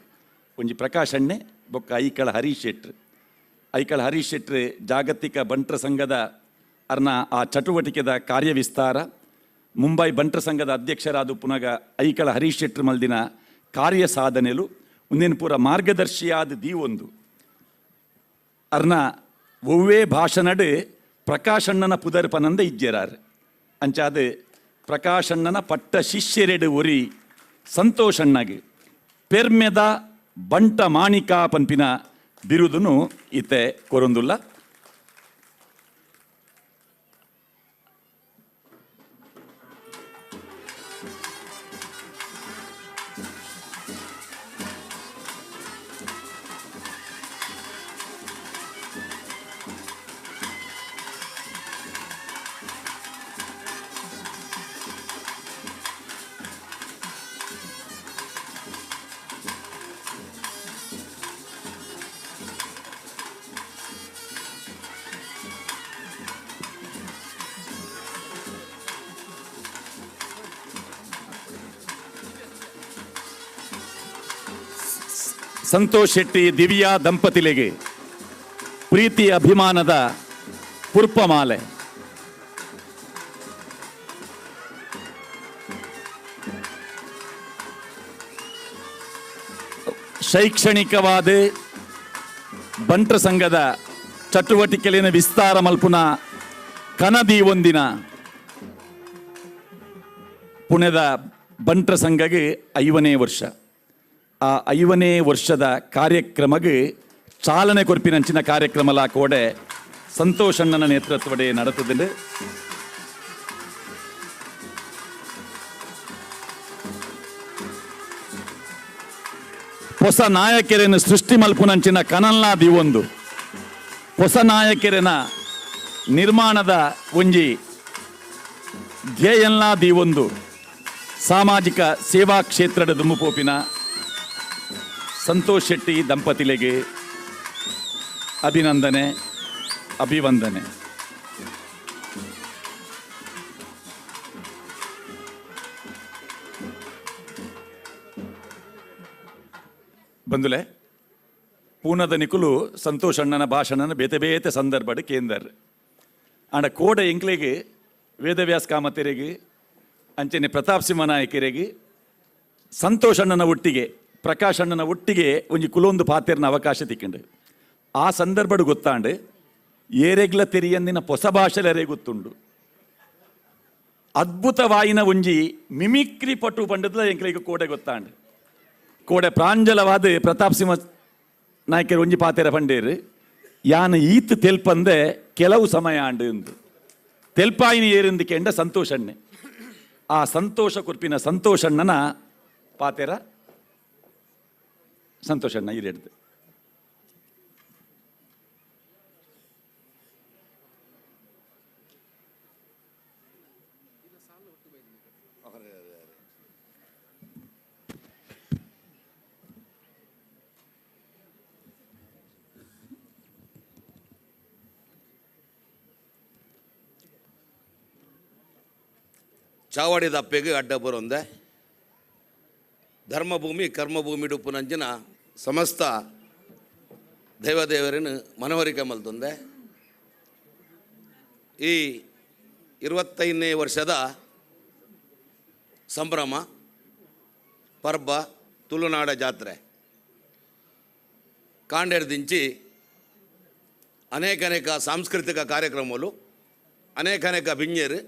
[SPEAKER 6] ಒಂಜಿ ಪ್ರಕಾಶಣ್ಣೆ ಬೊಕ್ಕ ಐಕಳ ಹರೀಶ್ ಶೆಟ್ರು. ಐಕಳ ಹರೀಶ್ ಶೆಟ್ರು ಜಾಗತಿಕ ಬಂಟ್ರ ಸಂಘದ ಅರ್ನ ಆ ಚಟುವಟಿಕೆದ ಕಾರ್ಯವಿಸ್ತಾರ, ಮುಂಬೈ ಬಂಟ್ರ ಸಂಘದ ಅಧ್ಯಕ್ಷರಾದ ಪುನಗ ಐಕಳ ಹರೀಶ್ ಶೆಟ್ರು ಮಲ್ದಿನ ಕಾರ್ಯ ಸಾಧನೆಲು ಒಂದೇನು ಪೂರ ಮಾರ್ಗದರ್ಶಿಯಾದ ದೀವೊಂದು ಅರ್ನ ಒವ್ವೇ ಭಾಷಣಡು ಪ್ರಕಾಶಣ್ಣನ ಪುದರ್ ಪನಂದ ಇಜ್ಜೆರಾರು ಅಂಚಾದ ಪ್ರಕಾಶಣ್ಣನ ಪಟ್ಟ ಶಿಷ್ಯರೆಡು ಒರಿ ಸಂತೋಷಣ್ಣಗೆ ಪೆರ್ಮೆದ ಬಂಟ ಮಾಣಿಕ ಪನ್ಪಿನ ಬಿರುದುನು ಇತ್ತೆ ಕೊರೊಂದುಲ್ಲ. ಸಂತೋಷ್ ಶೆಟ್ಟಿ ದಿವ್ಯಾ ದಂಪತಿಲೆಗೆ ಪ್ರೀತಿ ಅಭಿಮಾನದ ಪುರ್ಪಮಾಲೆ. ಶೈಕ್ಷಣಿಕವಾದ ಬಂಟ್ರ ಸಂಘದ ಚಟುವಟಿಕೆಲಿನ ವಿಸ್ತಾರ ಮಲ್ಪುನ ಕನದಿ ಒಂದಿನ ಪುಣೆದ ಬಂಟ್ರ ಸಂಘಗೆ 50ನೇ ವರ್ಷ. ಆ 50ನೇ ವರ್ಷದ ಕಾರ್ಯಕ್ರಮಗೆ ಚಾಲನೆ ಕೊರ್ಪಿನಂಚಿನ ಕಾರ್ಯಕ್ರಮಲ ಕೋಡೆ ಸಂತೋಷಣ್ಣನ ನೇತೃತ್ವಡೆ ನಡೆತದೆ. ಹೊಸ ನಾಯಕರನ್ನು ಸೃಷ್ಟಿ ಮಲ್ಪುನಂಚಿನ ಕನಲ್ನಾ ದಿವೊಂದು ಹೊಸ ನಾಯಕರನ ನಿರ್ಮಾಣದ ಒಂಜಿ ಧ್ಯೇಯಲ್ನಾ ದಿವೊಂದು ಸಾಮಾಜಿಕ ಸೇವಾ ಕ್ಷೇತ್ರದ ದುಂಬುಪೋಪಿನ ಸಂತೋಷ್ ಶೆಟ್ಟಿ ದಂಪತಿಲೆಗೆ ಅಭಿನಂದನೆ ಅಭಿವಂದನೆ. ಬಂಧುಲೆ, ಪೂನದ ನಿಕುಲು ಸಂತೋಷ್ ಅಣ್ಣನ ಭಾಷಣನ ಬೇತೆ ಬೇತೆ ಸಂದರ್ಭಡ್ ಕೇಂದರ್. ಆಂಡ ಕೋಡ ಎಂಕ್ಲೆಗ್ ವೇದವ್ಯಾಸ ಕಾಮತೆರೆಗ್ ಅಂಚನೆ ಪ್ರತಾಪ್ ಸಿಂಹ ನಾಯಕರಿಗೆ ಸಂತೋಷ್ ಅಣ್ಣನ ಒಟ್ಟಿಗೆ ಪ್ರಕಾಶ್ ಅಣ್ಣನ ಒಟ್ಟಿಗೆ ಒಂಜಿ ಕುಲೊಂದು ಪಾತೆರ್ನ ಅವಕಾಶ ತಿಕ್ಕಂಡು. ಆ ಸಂದರ್ಭಡ್ ಗೊತ್ತಾಂಡು ಏರೆಗ್ಲ ತೆರಿಯಂದಿನ ಹೊಸ ಭಾಷೆಲರೇ ಗೊತ್ತುಂಡು. ಅದ್ಭುತವಾಯಿನ ಒಂಜಿ ಮಿಮಿಕ್ರಿ ಪಟು ಪಂಡದ್ಲ ಎಂಕ್ಲೆಗ್ ಕೋಡೆ ಗೊತ್ತಾಂಡು. ಕೋಡೆ ಪ್ರಾಂಜಲವಾದ ಪ್ರತಾಪ್ ಸಿಂಹ ನಾಯಕರು ಒಂಜಿ ಪಾತೆರ ಪಂಡೇರು ಯಾನ್ ಈತ್ ತೆಲ್ಪಂದೆ ಕೆಲವು ಸಮಯ ಆಂಡು ಎಂದು ತೆಲ್ಪಾಯಿನ ಏರಿಂದು ಕೆಂಡ ಸಂತೋಷಣ್ಣೆ. ಆ ಸಂತೋಷ ಕುರ್ಪಿನ ಸಂತೋಷಣ್ಣನ ಪಾತೆರ ಸಂತೋಷಣ್ಣ ಈರೆಡ್ದು.
[SPEAKER 5] ಚಾವಡಿದ ಅಪ್ಪೆಗೆ ಅಡ್ಡ ಬರೊಂದೆ ಧರ್ಮಭೂಮಿ ಕರ್ಮಭೂಮಿ ಡುಪ್ಪುನಂಚಿನ ಸಮಸ್ತ ದೈವದೇವರನ್ನು ಮನವರಿಕೆ ಮಲ್ತೊಂದೆ. ಈ 25ನೇ ವರ್ಷದ ಸಂಭ್ರಮ ಪರ್ಬ ತುಳುನಾಡ ಜಾತ್ರೆ ಕಾಂಡೇರ್ದಿಂಚಿ ಅನೇಕ ಅನೇಕ ಸಾಂಸ್ಕೃತಿಕ ಕಾರ್ಯಕ್ರಮಗಳು ಅನೇಕ ಅನೇಕ ಬಿಂಜರು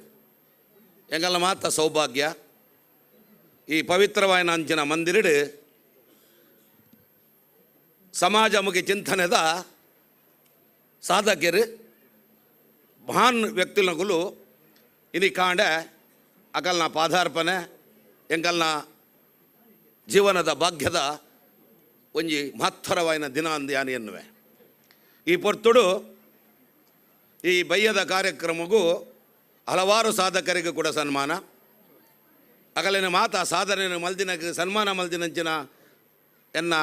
[SPEAKER 5] ಎಂಗಲ್ಲ ಮಾತ ಸೌಭಾಗ್ಯ. ಈ ಪವಿತ್ರವಾಯಿನ ಅಂಚಿನ ಮಂದಿರಡು ಸಮಾಜಮುಖಿ ಚಿಂತನೆದ ಸಾಧಕರು ಮಹಾನ್ ವ್ಯಕ್ತಿಗಳು ಇನಿ ಕಾಂಡೆ ಅಕಲ್ನ ಪಾದಾರ್ಪಣೆ ಎಂಗಲ್ನ ಜೀವನದ ಭಾಗ್ಯದ ಒಂಜಿ ಮಹತ್ತರವಾಯಿನ ದಿನ ಅಂದು ಯಾನು ಎನ್ನುವೆ. ಈ ಪೊರ್ತುಡು ಈ ಬಯ್ಯದ ಕಾರ್ಯಕ್ರಮಗೂ ಹಲವಾರು ಸಾಧಕರಿಗೂ ಕೂಡ ಸನ್ಮಾನ. ಅಗಲಿನ ಮಾತಾ ಸಾಧನೆಯನ್ನು ಮಲ್ದಿನ ಸನ್ಮಾನ ಮಲ್ದಿನಂಚಿನ ಎನ್ನ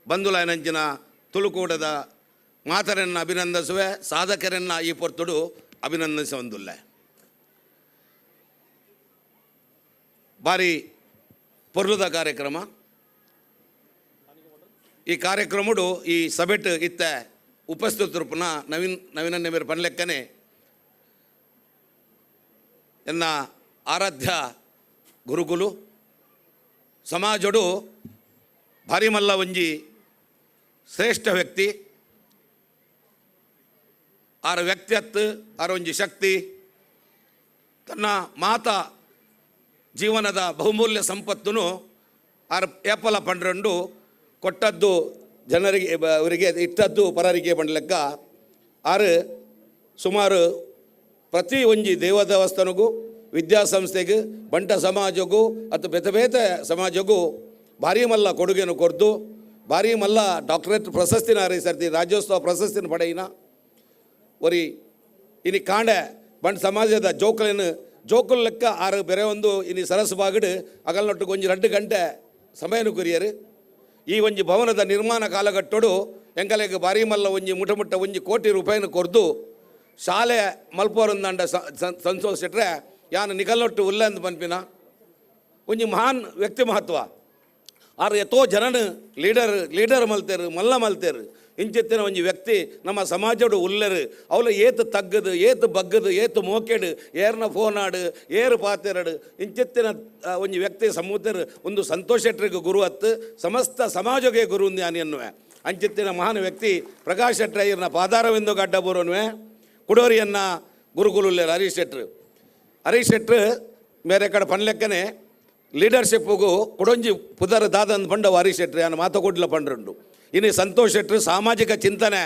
[SPEAKER 5] ಬಂಧುಲನಂಚಿನ ತುಳುಕೂಟದ ಮಾತರನ್ನು ಅಭಿನಂದಿಸುವೆ, ಸಾಧಕರನ್ನು ಈ ಪೊರ್ತುಡು ಅಭಿನಂದಿಸುವಂದುಲ್ಲ. ಭಾರಿ ಪೊರ್ಲುದ ಕಾರ್ಯಕ್ರಮ. ಈ ಕಾರ್ಯಕ್ರಮಡು ಈ ಸಭೆಟ್ ಇತ್ತ ಉಪಸ್ಥಿತರುಪುನ ನವೀನ ಮೇರೆ ಪನ್ಲೆಕ್ಕನೆ ಎನ್ನ ಆರಾಧ್ಯ ಗುರುಗುಲು ಸಮಾಜಡು ಭಾರಿ ಮಲ್ಲ ಒಂಜಿ ಶ್ರೇಷ್ಠ ವ್ಯಕ್ತಿ, ಆರ ವ್ಯಕ್ತಿಯತ್ತು ಆರ ಒಂಜಿ ಶಕ್ತಿ, ತನ್ನ ಮಾತ ಜೀವನದ ಬಹುಮೂಲ್ಯ ಸಂಪತ್ತನ್ನು ಆರ ಏಪಲ ಪಂಡ್ರಂಡು ಕೊಟ್ಟದ್ದು ಜನರಿಗೆ ಅವರಿಗೆ ಇಟ್ಟದ್ದು ಪರರಿಗೆ ಬಂಡ್ಲೆಕ್ಕ ಆರು ಸುಮಾರು ಪ್ರತಿ ಒಂಜಿ ದೇವ ದೇವಸ್ಥಾನಗೂ ವಿದ್ಯಾಸಂಸ್ಥೆಗೆ ಬಂಟ ಸಮಾಜಕ್ಕೂ ಅಥವಾ ಬೇತೆ ಬೇತೆ ಸಮಾಜಕ್ಕೂ ಭಾರಿ ಮಲ್ಲ ಕೊಡುಗೆಯನ್ನು ಕೊಡ್ದು ಭಾರಿ ಮಲ್ಲ ಡಾಕ್ಟರೇಟ್ ಪ್ರಶಸ್ತಿನ ಸರ್ತಿ ರಾಜ್ಯೋತ್ಸವ ಪ್ರಶಸ್ತಿನ ಪಡೆಯಿನ ಒರಿ ಇನಿ ಕಾಂಡೆ ಬಂಟ ಸಮಾಜದ ಜೋಕುలను ಜೋಕುಲ್ ಲೆಕ್ಕ ಆರು ಬೇರೆ ಒಂದು ಇನಿ ಸರಸು ಬಾಗಿಡು ಅಗಲ್ನೊಟ್ಟಿಗೆ ಒಂಜಿ 2 ಗಂಟೆ ಸಮಯನು ಕೊರಿಯರು. ಈ ಒಂಜಿ ಭವನದ ನಿರ್ಮಾಣ ಕಾಲಘಟ್ಟೋಡು ಎಂಕಲೆಗೆ ಭಾರಿ ಮಲ್ಲ ಒಂಜಿ ಮುಟ ಮುಟ್ಟ 1 ಕೋಟಿ ರೂಪಾಯಿನ ಕೊರ್ದು ಶಾಲೆ ಮಲ್ಪೋರಂದಂಡ ಸಂತೋಷ ಶೆಟ್ರೆ ಯಾನು ನಿಗಲ್ನೊಟ್ಟು ಉಲ್ಲಂದು ಪನ್ಪಿನ ಒಂಜಿ ಮಹಾನ್ ವ್ಯಕ್ತಿ ಮಹತ್ವ. ಆರು ಎತ್ತೋ ಜನನು ಲೀಡರ್ ಲೀಡರ್ ಮಲ್ತೇರು ಮಲ್ಲ ಮಲ್ತೇರು ಇಂಚಿತ್ತಿನ ಒಂಜಿ ವ್ಯಕ್ತಿ ನಮ್ಮ ಸಮಾಜಡು ಉಲ್ಲೆರು ಅವಳು ಏತು ತಗ್ಗದು ಏತು ಬಗ್ಗದು ಏತು ಮೋಕೆಡು ಏರ್ನ ಫೋನ್ ಆಡು ಏರು ಪಾತೆರಡು ಇಂಚಿತ್ತಿನ ಒಂಜಿ ವ್ಯಕ್ತಿ ಸಮೂತರು ಒಂದು ಸಂತೋಷ ಶೆಟ್ರಿಗೆ ಗುರು ಹತ್ತು ಸಮಸ್ತ ಸಮಾಜಕ್ಕೆ ಗುರು ನಾನು ಎನ್ನುವೆ. ಅಂಚಿತ್ತಿನ ಮಹಾನ್ ವ್ಯಕ್ತಿ ಪ್ರಕಾಶ್ ಶೆಟ್ರೆ ಇರ್ನ ಪಾದಾರವೆಂದು ಗಡ್ಡ ಬರೋನುವೆ. ಕುಡೋರಿಯನ್ನ ಗುರುಕುಲುಲ್ಲೇರು ಹರೀಶ್ ಶೆಟ್ರು. ಹರೀಶ್ ಶೆಟ್ರು ಮೇರೆ ಕಡೆ ಪನ್ಲೆಕ್ಕನೆ ಲೀಡರ್ಶಿಪ್ಗೂ ಕೊಡೊಂಜಿ ಪುದರ್ ದಾದಂದು ಪಂಡವು ಹರೀಶ್ ಶೆಟ್ರು ಯಾನು ಮಾತ ಕೊಡ್ಲ ಪಂಡ್ರುಂಡು. ಇನ್ನು ಸಂತೋಷ್ ಶೆಟ್ರು ಸಾಮಾಜಿಕ ಚಿಂತನೆ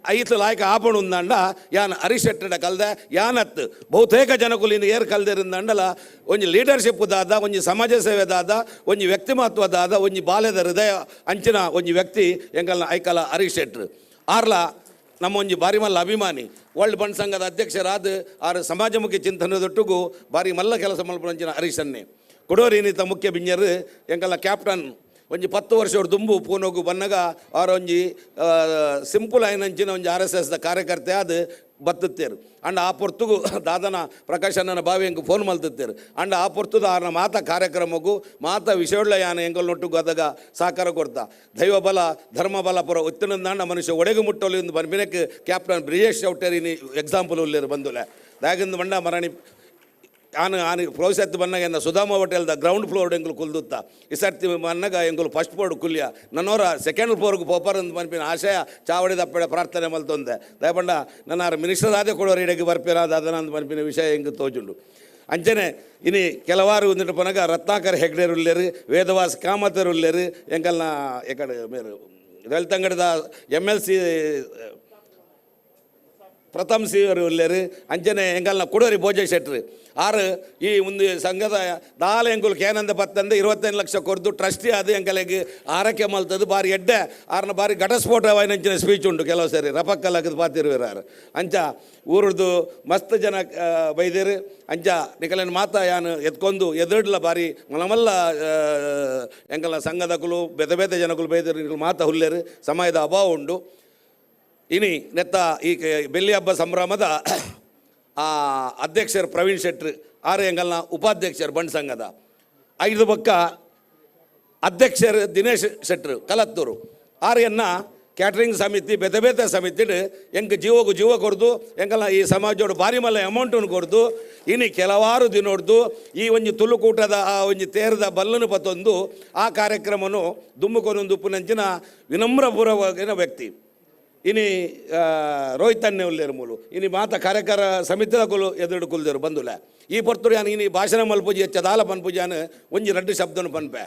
[SPEAKER 5] ಐತು ಲಾಯಕ ಆಪಣು ಉಂದಂಡ ಯಾನ್ ಹರೀಶ್ ಶೆಟ್ಟಡ ಕಲ್ದೆ ಯಾನತ್ತು ಬಹುತೇಕ ಜನಕುಲು ಇನ್ನು ಏರ್ ಕಲ್ದಿರಿಂದಂಡಲ ಒಂಜಿ ಲೀಡರ್ಶಿಪ್ ದಾದ ಒಂಜಿ ಸಮಾಜ ಸೇವೆ ದಾದ ಒಂಜಿ ವ್ಯಕ್ತಿ ಮಹತ್ವ ದಾದ ಒಂಜಿ ಬಾಲ್ಯದ ಹೃದಯ ಅಂಚಿನ ಒಂಜಿ ವ್ಯಕ್ತಿ ಎಂಕಲ್ನ ಐಕಲ ಹರೀಶ್ ಶೆಟ್ರು. ಆರ್ಲ ನಮ್ಮ ಒಂಜಿ ಭಾರಿ ಮಲ್ಲ ಅಭಿಮಾನಿ ವರ್ಲ್ಡ್ ಬಂಡ್ ಸಂಘದ ಅಧ್ಯಕ್ಷರಾದ ಆರು ಸಮಾಜಮುಖಿ ಚಿಂತನದೊಟ್ಟಿಗೂ ಭಾರಿ ಮಲ್ಲ ಕೆಲಸ ಮಲ್ಪುನಂಚಿನ ಹರೀಶನ್ನೇ. ಕೊಡೋರಿ ಏನಿತ್ತ ಮುಖ್ಯ ಬಿಂಜರು ಎಂಕಲ್ನ ಕ್ಯಾಪ್ಟನ್ ಒಂಜಿ 10 ವರ್ಷ ದುಂಬು ಪೂನೋಗು ಬನ್ನಗ ಆರ ಒಂಜಿ ಸಿಂಪಲ್ ಆಯಿನಂಚಿನ ಒಂಜಿ RSS the ಕಾರ್ಯಕರ್ತೆ ಆದ್ ಬತ್ತುತ್ತೇರು. ಅಂಡ ಆ ಪೊರ್ತುಗು ದಾದನ ಪ್ರಕಾಶಣ್ಣನ ಬಾವಿ ಎಂಕ್ ಫೋನ್ ಮಲ್ತುತ್ತೇರು. ಅಂಡ ಆ ಪೊರ್ತುದ ಆರ್ನ ಮಾತ ಕಾರ್ಯಕ್ರಮಕ್ಕೂ ಮಾತ ವಿಷಯಗಳ ಯಾನ ಎಂಕಲ್ ನೊಟ್ಟುಗು ಅದಾಗ ಸಹಕಾರ ಕೊಡ್ತಾ ದೈವ ಬಲ ಧರ್ಮ ಬಲ ಪುರ ಒತ್ತಿನಂದಾಂಡ ಮನುಷ್ಯ ಒಡೆಗು ಮುಟ್ಟೋಲಿ ಒಂದು ಪನ್ಪಿನಕ್ಕೆ ಕ್ಯಾಪ್ಟನ್ ಬ್ರಿಜೇಶ್ ಚೌಟೇರಿ ಎಕ್ಸಾಂಪಲ್ ಉಲ್ಲೇರು ಬಂದುಲೆ. ದಾಗಿಂದ ಬಂಡ ಮರಣಿ ಆನು ಆನು ಪ್ರೋತ್ಸಾಹ ಬನ್ನಾಗ ಎನ್ನ ಸುಧಾಮ ಹೋಟೆಲ್ದ ಗ್ರೌಂಡ್ ಫ್ಲೋರ್ ಎಂಕುಲು ಕುಲ್ದುತ್ತ ಈ ಸರ್ತಿ ಮನ್ನಗ ಎಂಕುಲು ಫಸ್ಟ್ ಫ್ಲೋರ್ ಕುಲ್ಯ ನನ್ನೋರ ಸೆಕೆಂಡ್ ಫ್ಲೋರ್ಗೆ ಪೋಪರ್ ಅಂತ ಪನ್ಪಿನ ಆಶಯ ಚಾವಡಿ ದಪ್ಪಡೆ ಪ್ರಾರ್ಥನೆ ಮಲ್ತೊಂದೆ. ದಯಪಂಡ ನನ್ನ ಮಿನಿಸ್ಟರ್ ಆದೇ ಕೊಡೋರು ಇಡಕ್ಕೆ ಬರ್ಪಿರ ಅದನ್ನ ಅಂತ ಪನ್ಪಿನ ವಿಷಯ ಎಂಕ್ ತೋಜುಂಡು. ಅಂಚನೆ ಇನಿ ಕೆಲವಾರು ಒಂದಿಟ್ಟು ಪನಗ ರತ್ನಾಕರ್ ಹೆಗ್ಡೆರು ಉಲ್ಲೇರು, ವೇದವಾಸ್ ಕಾಮತರು ಉಲ್ಲೇರು, ಎಂಕಲ್ನ ಎಕಡೆ ಮೇರು ರೈತಂಗಡದ MLC ಪ್ರಥಮ್ ಸಿವರು ಉಲ್ಲೇರು, ಅಂಚನೆ ಎಂಕಲ್ನ ಕುಡೋರಿ ಭೋಜ ಶೆಟ್ರು ಆರು ಈ ಒಂದು ಸಂಘದ ದಾಲ ಎಂಕುಲು ಕೇನಂದ ಪತ್ತಂದ 25 ಲಕ್ಷ ಕೊರ್ದು ಟ್ರಸ್ಟಿ ಅದು ಎಂಕಲೆಗ್ ಆರಕ್ಕೆ ಮಲ್ತದ್ದು ಬಾರಿ ಎಡ್ಡೆ ಆರ್ನ ಬಾರಿ ಘಟಸ್ಫೋಟ ಅಂಚಿನ ಸ್ಪೀಚ್ ಉಂಟು ಕೆಲವು ಸರಿ ರಪಕ್ಕಲಾಗದು ಪಾತಿರುವಿರಾರು. ಅಂಚ ಊರುದು ಮಸ್ತ್ ಜನ ಬೈದೇರು. ಅಂಚ ನಿಕಲನ ಮಾತ ಯಾನು ಎತ್ಕೊಂಡು ಎದುರುಡ್ಲ ಬಾರಿ ಮಲಮಲ್ಲ ಎಂಕಲ್ನ ಸಂಘದಕುಲು ಬೇತೆ ಬೇತೆ ಜನಕುಲು ಬೈದೇರು ನಿಕಲು ಮಾತ ಹುಲ್ಲೇರು. ಸಮಯದ ಅಭಾವ ಉಂಟು. ಇನಿ ನೆತ್ತ ಈ ಬೆಳ್ಳಿ ಹಬ್ಬ ಸಂಭ್ರಮದ ಅಧ್ಯಕ್ಷರು ಪ್ರವೀಣ್ ಶೆಟ್ರು, ಆರು ಎಂಗಲ್ನ ಉಪಾಧ್ಯಕ್ಷರು ಬಂಡ್ ಸಂಘದ 5 ಪಕ್ಕ ಅಧ್ಯಕ್ಷರು ದಿನೇಶ್ ಶೆಟ್ರು ಕಲತ್ತೂರು, ಆರು ಎನ್ನ ಕ್ಯಾಟ್ರಿಂಗ್ ಸಮಿತಿ ಬೇತೆ ಬೇತೆ ಸಮಿತಿ ಎಂಕ್ ಜೀವಕ್ಕೂ ಜೀವ ಕೊರ್ದು ಎಂಕಲ್ನ ಈ ಸಮಾಜೋಡು ಬಾರಿ ಮಲ್ಲ ಅಮೌಂಟನ್ನು ಕೊರ್ದು ಇನಿ ಕೆಲವಾರು ದಿನೊಡ್ದು ಈ ಒಂಜಿ ತುಳುಕೂಟದ ಆ ಒಂಜಿ ತೇರದ ಬಲ್ಲನು ಪತ್ತೊಂದು ಆ ಕಾರ್ಯಕ್ರಮನು ದುಮ್ಮುಕೊನೊಂದು ಉಪ್ಪುನಂಚಿನ ವಿನಮ್ರಪೂರ್ವಕಿನ ವ್ಯಕ್ತಿ ಇನಿ ರೋಹಿತ್ ಅನ್ನೆ ಉಲ್ಲೇರು ಮೂಲು ಇನಿ ಮಾತ ಕಾರ್ಯಕರ ಸಮಿತಿದಕುಲು ಎದುರು ಕುಲ್ದೇರು ಬಂದುಲೆ. ಈ ಪೊರ್ತುಡು ಯಾನ್ ಇನಿ ಭಾಷಣ ಮಲ್ಪುಜಿ ಹೆಚ್ಚ ದಾಲ ಪನ್ಪುಜಾನ್ ಒಂಜಿ ರಡ್ಡು ಶಬ್ದನು ಪನ್ಪೆ.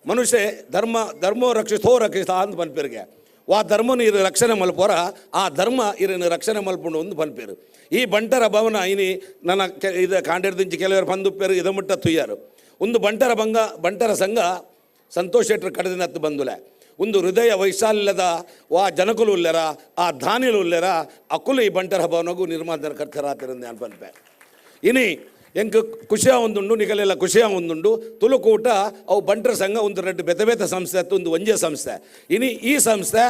[SPEAKER 5] ಮನುಷ್ಯ ಧರ್ಮ ಧರ್ಮೋ ರಕ್ಷಿತೋ ರಕ್ಷಿತ ಅಂತ ಪನ್ಪೇರಿಗೆ ವಾ ಧರ್ಮನು ಇರು ರಕ್ಷಣೆ ಮಲ್ಪೋರ ಆ ಧರ್ಮ ಇರನ್ನು ರಕ್ಷಣೆ ಮಲ್ಪುಂಡು ಒಂದು ಪನ್ಪೇರು. ಈ ಬಂಟರ ಭವನ ಇನಿ ನನ್ನ ಇದು ಕಾಂಡೇರ್ದಿಂಚಿ ಕೆಲವರು ಪಂದುಪ್ಪೇರು ಇದ ಮುಟ್ಟ ತುಯ್ಯಾರು. ಒಂದು ಬಂಟರ ಭಂಗ ಬಂಟರ ಸಂಘ ಸಂತೋಷ್ ಶೆಟ್ಟರು ಕಡದಿನತ್ತು ಬಂದುಲೆ. ಒಂದು ಹೃದಯ ವೈಶಾಲ್ಯದ ವಾ ಜನಕುಲು ಉಲ್ಲೆರ ಆ ಧಾನ್ಯಲು ಉಲ್ಲೆರ ಅಕುಲು ಈ ಬಂಟರ ಭವನಗೂ ನಿರ್ಮಾಣ ಕರ್ತರಾತಿರಂದೆ ಅನ್ಪನ್ಪೆ. ಇನಿ ಎಂಕ್ ಖುಷಿಯ ಒಂದುಂಡು ನಿಗಲೆಲ್ಲ ಖುಷಿಯ ಒಂದುಂಡು ತುಳುಕೂಟ ಅವು ಬಂಟರ ಸಂಘ ಒಂದು ರೆಡ್ಡು ಬೇತೆ ಬೇತೆ ಸಂಸ್ಥೆ ಅತ್ತು ಒಂದು ಒಂಜೇ ಸಂಸ್ಥೆ. ಇನಿ ಈ ಸಂಸ್ಥೆ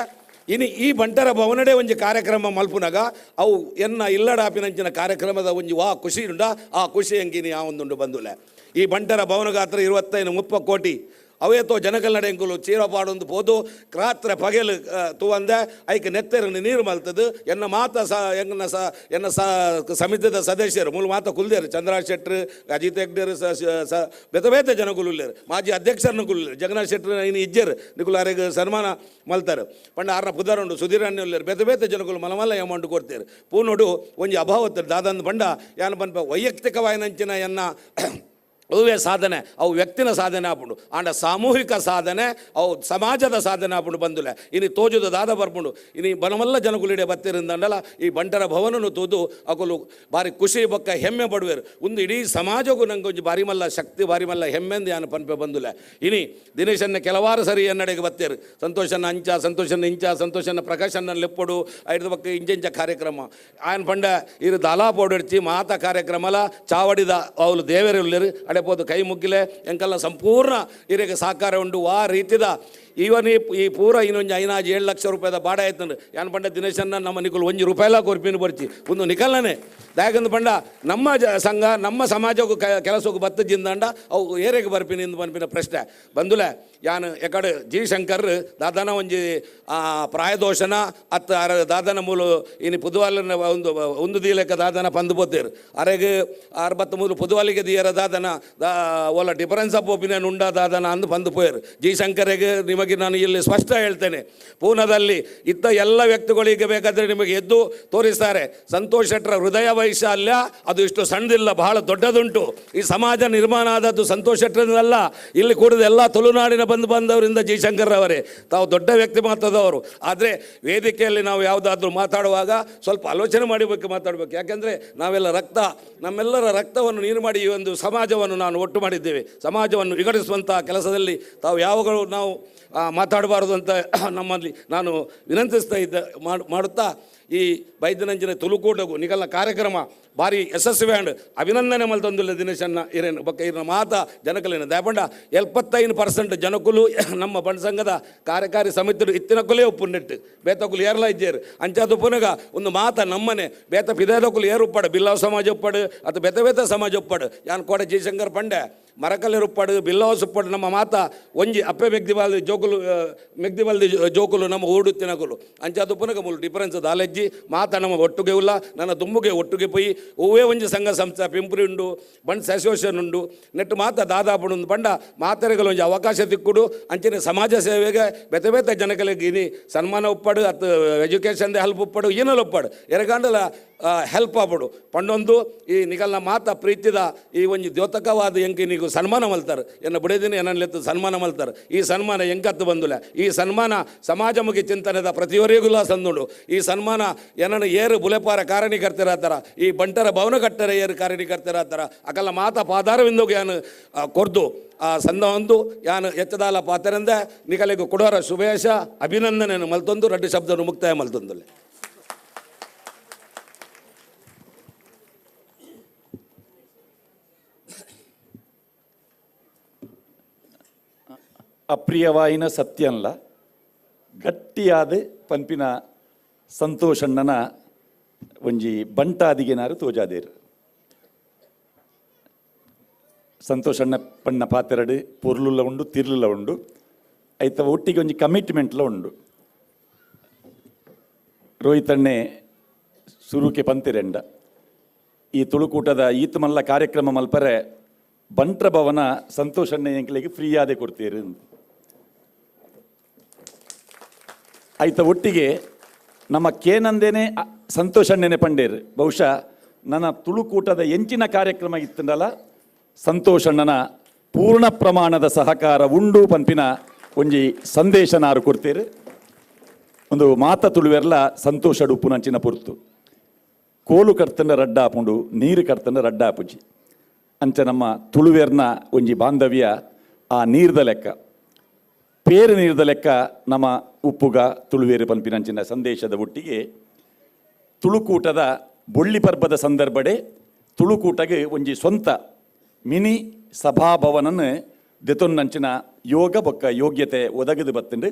[SPEAKER 5] ಇನಿ ಈ ಬಂಟರ ಭವನಡೆ ಒಂಜಿ ಕಾರ್ಯಕ್ರಮ ಮಲ್ಪುನಗ ಅವು ಎನ್ನ ಇಲ್ಲಡಾಪಿನಂಚಿನ ಕಾರ್ಯಕ್ರಮದ ಒಂಜಿ ವಾ ಖುಷಿ ಉಂಡ ಆ ಖುಷಿ ಎಂಕಿನಿ ಆ ಒಂದುಂಡು ಬಂದುಲೆ. ಈ ಬಂಟರ ಭವನಗಾತ್ರ 25-30 ಕೋಟಿ ಅವೇತೋ ಜನಕಲ್ನಡೆ ಎಂಕುಲು ಚೀರಪಾಡೊಂದು ಪೋದು ರಾತ್ರೆ ಪಗೆಲು ತೂವಂದೆ ಐಕ್ ನೆತ್ತೆರನ್ನು ನೀರು ಮಲ್ತದು ಎನ್ನ ಮಾತ ಸ ಎನ್ನ ಸ ಎನ್ನ ಸ ಸಮಿತಿದ ಸದಸ್ಯರು ಮೂಲ ಮಾತ ಕುಲ್ದೇರು ಚಂದ್ರರಾಜ್ ಶೆಟ್ರು ಅಜಿತ್ ಹೆಗ್ಡೇರು ಸ ಬೇತೆ ಬೇತೆ ಜನಕುಲು ಉಲ್ಲೇರು ಮಾಜಿ ಅಧ್ಯಕ್ಷರನ್ನು ಕುಲ್ಲೇರು ಜಗನ್ನಾಥ್ ಶೆಟ್ರು ಇನ್ನು ಇಜ್ಜೆರು ನಿಕುಲು ಅರೆಗ್ ಸನ್ಮಾನ ಮಲ್ತಾರೆ ಪಂಡ ಆರ್ನ ಪುದರುಂಡು ಸುಧೀರ್ ಅಣ್ಣೆ ಉಲ್ಲೇರು ಬೇತೆ ಬೇತೆ ಜನಕುಲು ಮಲಮಲ್ಲ ಅಮೌಂಟ್ ಕೊಡ್ತೇರು. ಪೂನೋಡು ಒಂಜಿ ಅಭಾವ ದಾದಂದು ಪಂಡ ಯಾನ ಪನ್ಪ ವೈಯಕ್ತಿಕವಾಯಿನಂಚಿನ ಎನ್ನ ಅವೇ ಸಾಧನೆ ಅವು ವ್ಯಕ್ತಿನ ಸಾಧನೆ ಆಪುಂಡು ಆಂಡ ಸಾಮೂಹಿಕ ಸಾಧನೆ ಅವು ಸಮಾಜದ ಸಾಧನೆ ಆಪುಂಡು ಬಂದುಲೆ. ಇನಿ ತೋಜುದ ದಾದ ಬರ್ಪುಂಡು ಇನಿ ಬನಮಲ್ಲ ಜನಕುಲಿಡೆ ಬತ್ತಿರಿಂದಂಡಲ ಈ ಬಂಟರ ಭವನನು ತೂದು ಅಕುಲು ಬಾರಿ ಖುಷಿ ಬೊಕ್ಕ ಹೆಮ್ಮೆ ಪಡುವೆರು. ಒಂದು ಇಡೀ ಸಮಾಜಕ್ಕೂ ನಂಗೆ ಒಂಜಿ ಬಾರಿ ಮಲ್ಲ ಶಕ್ತಿ ಬಾರಿ ಮಲ್ಲ ಹೆಮ್ಮೆಂದು ಯಾನು ಪನ್ಪೆ ಬಂದುಲೆ. ಇನಿ ದಿನೇಶನ್ನ ಕೆಲವಾರು ಸರಿ ಎನ್ನಡೆಗೆ ಬತ್ತೇರು ಸಂತೋಷನ ಅಂಚ ಸಂತೋಷನ ಇಂಚ ಸಂತೋಷನ ಪ್ರಕಾಶನ ಲೆಪ್ಪೊಡು ಐದು ಬೊಕ್ಕ ಇಂಚ ಕಾರ್ಯಕ್ರಮ ಆಯನ್ ಪಂಡ ಇರು ದಾಲಾ ಪೋಡಿಡ್ಚಿ ಮಾತ ಕಾರ್ಯಕ್ರಮಲ ಚಾವಡಿದ ಅವಳು ದೇವರೇ ಉಲ್ಲೇರು ಅಡೆ ಪೋದು ಕೈ ಮುಗ್ಗಿಲೆ ಎಂಕಲ್ಲ ಸಂಪೂರ್ಣ ಇರೆಗೆ ಸಹಕಾರ ಉಂಟು. ಆ ರೀತಿದ ಇವನ್ ಈ ಪೂರ ಇನ್ನೊಂದು 5-7 ಲಕ್ಷ ರೂಪಾಯಿದ ಬಾಡ ಆಯ್ತು ಯಾನ್ ಪಂಡ ದಿನೇಶನ್ನ ನಮ್ಮ ನಿಕುಲು 1 ರೂಪಾಯಿಲ ಕೊರ್ಪಿನ ಬರ್ಚಿ ಒಂದು ನಿಕಲ್ನೇ ದಾಯಕಂದು ಪಂಡ ನಮ್ಮ ಸಂಘ ನಮ್ಮ ಸಮಾಜಕ್ಕೂ ಕೆಲಸಕ್ಕೂ ಬತ್ತ ಜಿಂದಂಡ ಅವು ಏರೆಗೆ ಬರ್ಪಿನಿ ಎಂದು ಪನ್ಪಿನ ಪ್ರಶ್ನೆ ಬಂದುಲೆ. ಯಾನ್ ಎಕಡೆ ಜಿ ಶಂಕರ್ ದಾದನ ಒಂಜಿ ಪ್ರಾಯದೋಷನ ಅತ್ತ ಅರ ದಾದನ ಮೂಲು ಇನಿ ಪುದುವಾಲನ ಒಂದು ಒಂದು ದೀಲೆಕ್ಕ ದಾದನ ಪಂದು ಪೋತೇರು ಅರೆಗೆ 63 ಪುದುವಾಲಿಗೆ ದಿಯರ ದಾದನ ಓಲ difference of opinion ಉಂಡ ದಾದನ ಅಂದು ಪಂದು ಪೋಯರು. ಜಿ ಶಂಕರಿಗೆ ನಿಮಗೆ ನಾನು ಇಲ್ಲಿ ಸ್ಪಷ್ಟ ಹೇಳ್ತೇನೆ, ಪೂನಾದಲ್ಲಿ ಇತ್ತ ಎಲ್ಲ ವ್ಯಕ್ತಿಗಳಿಗೆ ಬೇಕಾದರೆ ನಿಮಗೆ ಎದ್ದು ತೋರಿಸ್ತಾರೆ. ಸಂತೋಷ್ ಶೆಟ್ಟರ ಹೃದಯ ವೈಶಾಲ್ಯ ಅದು ಇಷ್ಟು ಸಣ್ಣದಿಲ್ಲ, ಬಹಳ ದೊಡ್ಡದುಂಟು. ಈ ಸಮಾಜ ನಿರ್ಮಾಣ ಆದದ್ದು ಸಂತೋಷ್ ಶೆಟ್ಟರಲ್ಲ, ಇಲ್ಲಿ ಕೂಡಿದ ಎಲ್ಲ ತುಳುನಾಡಿನ ಬಂದು ಬಂದವರಿಂದ ಜಿ ಶಂಕರ್ ಅವರೇ. ತಾವು ದೊಡ್ಡ ವ್ಯಕ್ತಿ ಮಾತಾದವರು, ಆದರೆ ವೇದಿಕೆಯಲ್ಲಿ ನಾವು ಯಾವುದಾದ್ರೂ ಮಾತಾಡುವಾಗ ಸ್ವಲ್ಪ ಆಲೋಚನೆ ಮಾಡಬೇಕು, ಮಾತಾಡಬೇಕು. ಯಾಕೆಂದರೆ ನಾವೆಲ್ಲ ರಕ್ತ, ನಮ್ಮೆಲ್ಲರ ರಕ್ತವನ್ನು ನೀರು ಮಾಡಿ ಈ ಒಂದು ಸಮಾಜವನ್ನು ನಾನು ಒಟ್ಟು ಮಾಡಿದ್ದೇವೆ. ಸಮಾಜವನ್ನು ವಿಘಟಿಸುವಂಥ ಕೆಲಸದಲ್ಲಿ ತಾವು ಯಾವಾಗಲೂ ನಾವು ಮಾತಾಡಬಾರದು ಅಂತ ನಮ್ಮಲ್ಲಿ ನಾನು ವಿನಂತಿಸ್ತಾ ಇದ್ದ ಮಾಡುತ್ತಾ ಈ ಬೈದನಂಚಿನ ತುಳುಕೂಟಗು ನಿಕಲ್ನ ಕಾರ್ಯಕ್ರಮ ಭಾರಿ ಯಶಸ್ವಿ ಆಂಡ್ ಅಭಿನಂದನೆ ಮಲ್ತೊಂದುಲ್ಲ ದಿನೇಶನ್ನ ಇರೇನು ಬೊಕ್ಕ ಇರನ ಮಾತ ಜನಕುಲೆನ ದಾಯಪಂಡ 75% ಜನಕುಲು ನಮ್ಮ ಬಂಡ ಸಂಘದ ಕಾರ್ಯಕಾರಿ ಸಮಿತಿಡು ಇತ್ತಿನಕುಲೇ ಉಪ್ಪುಂಡೆಟ್ಟು ಬೇತಕುಲು ಏರ್ಲ ಇಜ್ಜೇರು ಅಂಚಾದ ಉಪ್ಪುನಗ ಒಂದು ಮಾತ ನಮ್ಮನೆ ಬೇತ ಪಿದಾದಕುಲು ಏರು ಉಪ್ಪಾಡು ಬಿಲ್ಲವ ಸಮಾಜ ಉಪ್ಪಾಡು ಅಥವಾ ಬೇತ ಬೇತ ಸಮಾಜ ಉಪ್ಪಾಡು ಯಾನ್ ಕೋಟ ಜಯಶಂಕರ್ ಪಂಡೆ ಮರಕಲ್ಲೇರು ಉಪ್ಪಾಡು ಬಿಲ್ಲವ ಉಪ್ಪಾಡು ನಮ್ಮ ಮಾತ ಒಂಜಿ ಅಪ್ಪೆ ಮೆಗ್ದಿಬಾಲ್ದಿ ಜೋಕುಲು ಮೆಗ್ದಿಬಾಲ್ದಿ ಜೋಕುಲು ನಮ್ಮ ಊಡು ತಿನಕುಲು ಅಂಚಾದ ಉಪ್ಪುನಗ ಮೂಲು ಡಿಫರೆನ್ಸ್ ದಾಲೆಜ್ಜಿ ಮಾತ ನಮ್ಮ ಒಟ್ಟುಗೆ ಉಲ್ಲ ನನ್ನ ದುಂಬುಗೆ ಒಟ್ಟುಗೆ ಪೋಯಿ ಒವ್ವೇ ಒಂಜಿ ಸಂಘ ಸಂಸ್ಥೆ ಪಿಂಪ್ರಿ ಉಂಡು ಬಂಡ್ ಅಸೋಸಿಯೇಷನ್ ಉಂಡು ನೆಟ್ಟು ಮಾತ ದಾದಾಪುಡು ಉಂಡು ಬಂಡ ಮಾತೆರೆಗಳು ಒಂಜಿ ಅವಕಾಶ ತಿಕ್ಕುಡು ಅಂಚನೆ ಸಮಾಜ ಸೇವೆಗೆ ಬೇತೆ ಬೇತೆ ಜನಗಳಿಗೆ ಇನಿ ಸನ್ಮಾನ ಉಪ್ಪಾಡು ಅತ್ ಎಜುಕೇಷನ್ ಹೆಲ್ಪ್ ಉಪ್ಪಾಡು ಏನೆಲ್ಲ ಉಪ್ಪಾಡು ಎರಗಂಡಲ ಹೆಲ್ಪ್ ಆಪುಡು ಪಂಡೊಂದು ಈ ನಿಗಲ್ನ ಮಾತ ಪ್ರೀತಿದ ಈ ಒಂಜಿ ದ್ಯೋತಕವಾದ ಎಂಕ್ ನೀವು ಸನ್ಮಾನ ಮಲ್ತಾರೆ ಎನ್ನ ಬುಡದಿನ ಎನ್ನಲೆತ್ತು ಸನ್ಮಾನ ಮಲ್ತಾರೆ ಈ ಸನ್ಮಾನ ಎಂಕತ್ತು ಬಂದುಲೆ ಈ ಸನ್ಮಾನ ಸಮಾಜಮುಖಿ ಚಿಂತನೆದ ಪ್ರತಿಯೊರಿಗುಲ ಸಂದುಂಡು ಈ ಸನ್ಮಾನ ಏನನ್ನು ಏರು ಬುಲೆಪಾರ ಕಾರಣೀಕರ್ತರಾತರ ಈ ಬಂಟರ ಭವನ ಕಟ್ಟರೆ ಏರು ಕಾರಣೀಕರ್ತರಾತರ ಅಕಲ್ಲ ಮಾತ ಪಾದಾರವಿಂದೋಗಿ ಯಾನು ಕೊರ್ದು ಆ ಸಂದ ಒಂದು ಯಾನು ಎತ್ತದಾಲ ಪಾತರಂದ ನಿಕಲೆಗು ಕೊಡೋರ ಶುಭೇಶ ಅಭಿನಂದನೆಯನ್ನು ಮಲ್ತೊಂದು ರಡ್ಡು ಶಬ್ದವನ್ನು ಮುಕ್ತಾಯ ಮಲ್ತೊಂದುಲೆ.
[SPEAKER 6] ಅಪ್ರಿಯವಾಯಿನ ಸತ್ಯನ್ಲ ಗಟ್ಟಿಯಾದ ಪಂಪಿನ ಸಂತೋಷಣ್ಣನ ಒಂಜಿ ಬಂಟಾದಿಗೆನಾರು ತೋಜಾದೇರು ಸಂತೋಷಣ್ಣ ಪಣ್ಣ ಪಾತೆರಡು ಪೊರ್ಲುಲ್ಲ ಉಂಡು ತಿರ್ಲುಲ್ಲ ಉಂಡು ಐತ ಒಟ್ಟಿಗೆ ಒಂಜಿ ಕಮಿಟ್ಮೆಂಟ್ಲ ಉಂಡು ರೋಹಿತಣ್ಣೆ ಸುರುಕೆ ಪಂತಿರೆಂಡ ಈ ತುಳುಕೂಟದ ಈತ ಮಲ್ಲ ಕಾರ್ಯಕ್ರಮ ಮಲ್ಪರೆ ಬಂಟ್ರ ಭವನ ಸಂತೋಷಣ್ಣೆ ಎಂಕ್ಲೆಗೆ ಫ್ರೀ ಆದೆ ಕೊಡ್ತೀರಿ ಐತ ಒಟ್ಟಿಗೆ ನಮ್ಮ ಕೇನಂದೇನೆ ಸಂತೋಷಣ್ಣನೆ ಪಂಡೇರು ಬಹುಶಃ ನನ್ನ ತುಳುಕೂಟದ ಎಂಚಿನ ಕಾರ್ಯಕ್ರಮ ಇತ್ತಂಡಲ್ಲ ಸಂತೋಷಣ್ಣನ ಪೂರ್ಣ ಪ್ರಮಾಣದ ಸಹಕಾರ ಉಂಡು ಪಂಪಿನ ಒಂಜಿ ಸಂದೇಶನಾರು ಕೊಡ್ತೀರಿ ಒಂದು ಮಾತ ತುಳುವೆರ್ಲ ಸಂತೋಷ ಉಪ್ಪುನಂಚಿನ ಪೊರ್ತು ಕೋಲು ಕರ್ತಂಡ ರಡ್ಡಾಪುಂಡು ನೀರು ಕರ್ತಂಡ ರಡ್ಡಾಪುಜಿ ಅಂಚ ನಮ್ಮ ತುಳುವೆರ್ನ ಒಂಜಿ ಬಾಂಧವ್ಯ ಆ ನೀರ್ದ ಲೆಕ್ಕ ಪೇರು ನೀರ್ದ ಲೆಕ್ಕ ನಮ್ಮ ಉಪ್ಪುಗ ತುಳುವೇರು ಪಂಪಿನಂಚಿನ ಸಂದೇಶದ ಒಟ್ಟಿಗೆ ತುಳುಕೂಟದ ಬೊಳ್ಳಿ ಪರ್ಬದ ಸಂದರ್ಭಡೆ ತುಳುಕೂಟಗೆ ಒಂಜಿ ಸ್ವಂತ ಮಿನಿ ಸಭಾಭವನನ್ನು ದೆತೊನ್ನಂಚಿನ ಯೋಗ ಬೊಕ್ಕ ಯೋಗ್ಯತೆ ಒದಗದು ಬತ್ತುಂಡು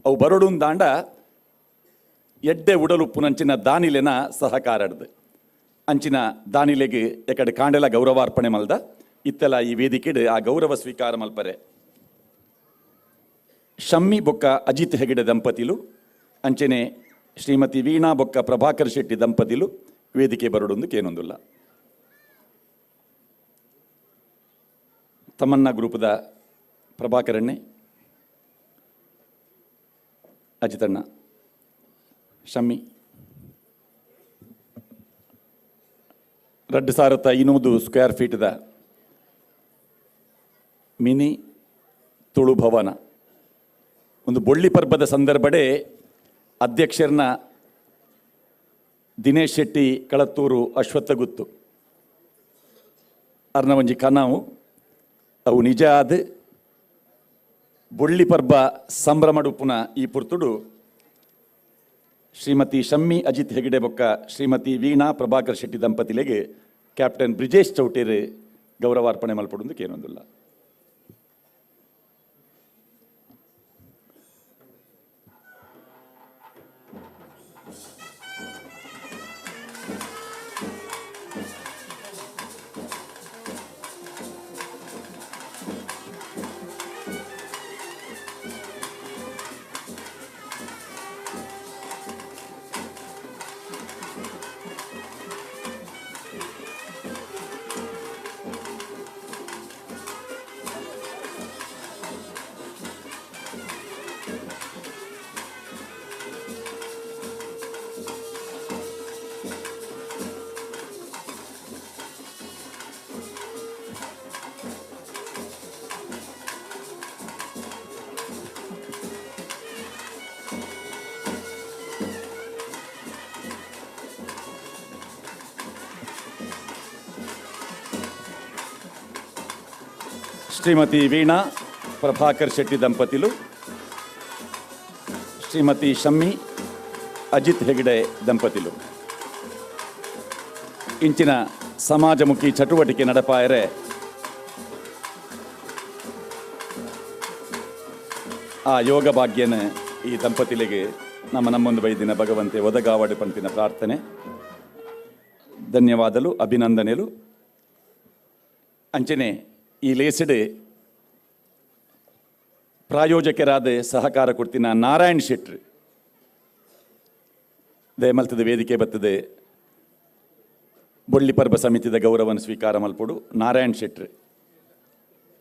[SPEAKER 6] ಅವು ಬರಡುಂದಾಂಡ ಎಡ್ಡೆ ಉಡಲುಪ್ಪುನಂಚಿನ ದಾನಿಲೆನ ಸಹಕಾರಡ್ದು ಅಂಚಿನ ದಾನಿಲೆಗೆ ಎಕಡೆ ಕಾಂಡೆಲ ಗೌರವಾರ್ಪಣೆ ಮಲ್ದ ಇತ್ತೆಲ ಈ ವೇದಿಕೆಡು ಆ ಗೌರವ ಸ್ವೀಕಾರ ಮಲ್ಪರೆ ಶಮ್ಮಿ ಬೊಕ್ಕ ಅಜಿತ್ ಹೆಗಡೆ ದಂಪತಿಲು ಅಂಚನೆ ಶ್ರೀಮತಿ ವೀಣಾ ಬೊಕ್ಕ ಪ್ರಭಾಕರ್ ಶೆಟ್ಟಿ ದಂಪತಿಲು ವೇದಿಕೆ ಬರಡೊಂದು ಕೇನೊಂದುಲ್ಲ. ತಮನ್ನ ಗ್ರೂಪದ ಪ್ರಭಾಕರಣ್ಣೆ ಅಜಿತಣ್ಣ ಶಮ್ಮಿ 2500 ಸ್ಕ್ವೇರ್ ಫೀಟ್ದ ಮಿನಿ ತುಳು ಭವನ ಒಂದು ಬೊಳ್ಳಿ ಪರ್ಬದ ಸಂದರ್ಭಡೆ ಅಧ್ಯಕ್ಷರನ್ನ ದಿನೇಶ್ ಶೆಟ್ಟಿ ಕಳತ್ತೂರು ಅಶ್ವತ್ಥಗುತ್ತು ಅರ್ನ ಒಂಜಿ ಕನಾವು ಅವು ನಿಜ ಆದ ಬೊಳ್ಳಿ ಪರ್ಬ ಸಂಭ್ರಮಡುಪ್ಪುನ ಈ ಪುರ್ತುಡು ಶ್ರೀಮತಿ ಶಮ್ಮಿ ಅಜಿತ್ ಹೆಗಡೆ ಬೊಕ್ಕ ಶ್ರೀಮತಿ ವೀಣಾ ಪ್ರಭಾಕರ್ ಶೆಟ್ಟಿ ದಂಪತಿಲೆಗೆ ಕ್ಯಾಪ್ಟನ್ ಬ್ರಿಜೇಶ್ ಚೌಟೇರು ಗೌರವಾರ್ಪಣೆ ಮಲ್ಪಡುಂದು ಕೇನೊಂದುಲ್ಲ. ಶ್ರೀಮತಿ ವೀಣಾ ಪ್ರಭಾಕರ್ ಶೆಟ್ಟಿ ದಂಪತಿಲು, ಶ್ರೀಮತಿ ಶಮ್ಮಿ ಅಜಿತ್ ಹೆಗ್ಡೆ ದಂಪತಿಲು. ಇಂಚಿನ ಸಮಾಜಮುಖಿ ಚಟುವಟಿಕೆ ನಡಪಾಯರೆ ಆ ಯೋಗ ಭಾಗ್ಯನ ಈ ದಂಪತಿಲಿಗೆ ನಮ್ಮ ನಮ್ಮೊಂದು ಬೈದಿನ ಭಗವಂತೆ ಒದಗಾವಡು ಪಂಪಿನ ಪ್ರಾರ್ಥನೆ. ಧನ್ಯವಾದಲು, ಅಭಿನಂದನೆಲು. ಅಂಚನೆ ಈ ಲೇಸಿಡೆ ಪ್ರಾಯೋಜಕರಾದ ಸಹಕಾರ ಕೊಡ್ತಿನ ನಾರಾಯಣ್ ಶೆಟ್ರು ದಯಮಲ್ತದ ವೇದಿಕೆ ಬತ್ತದೆ ಬೊಳ್ಳಿ ಪರ್ಬ ಸಮಿತಿದ ಗೌರವನ ಸ್ವೀಕಾರ ಮಲ್ಪೊಡು. ನಾರಾಯಣ್ ಶೆಟ್ರು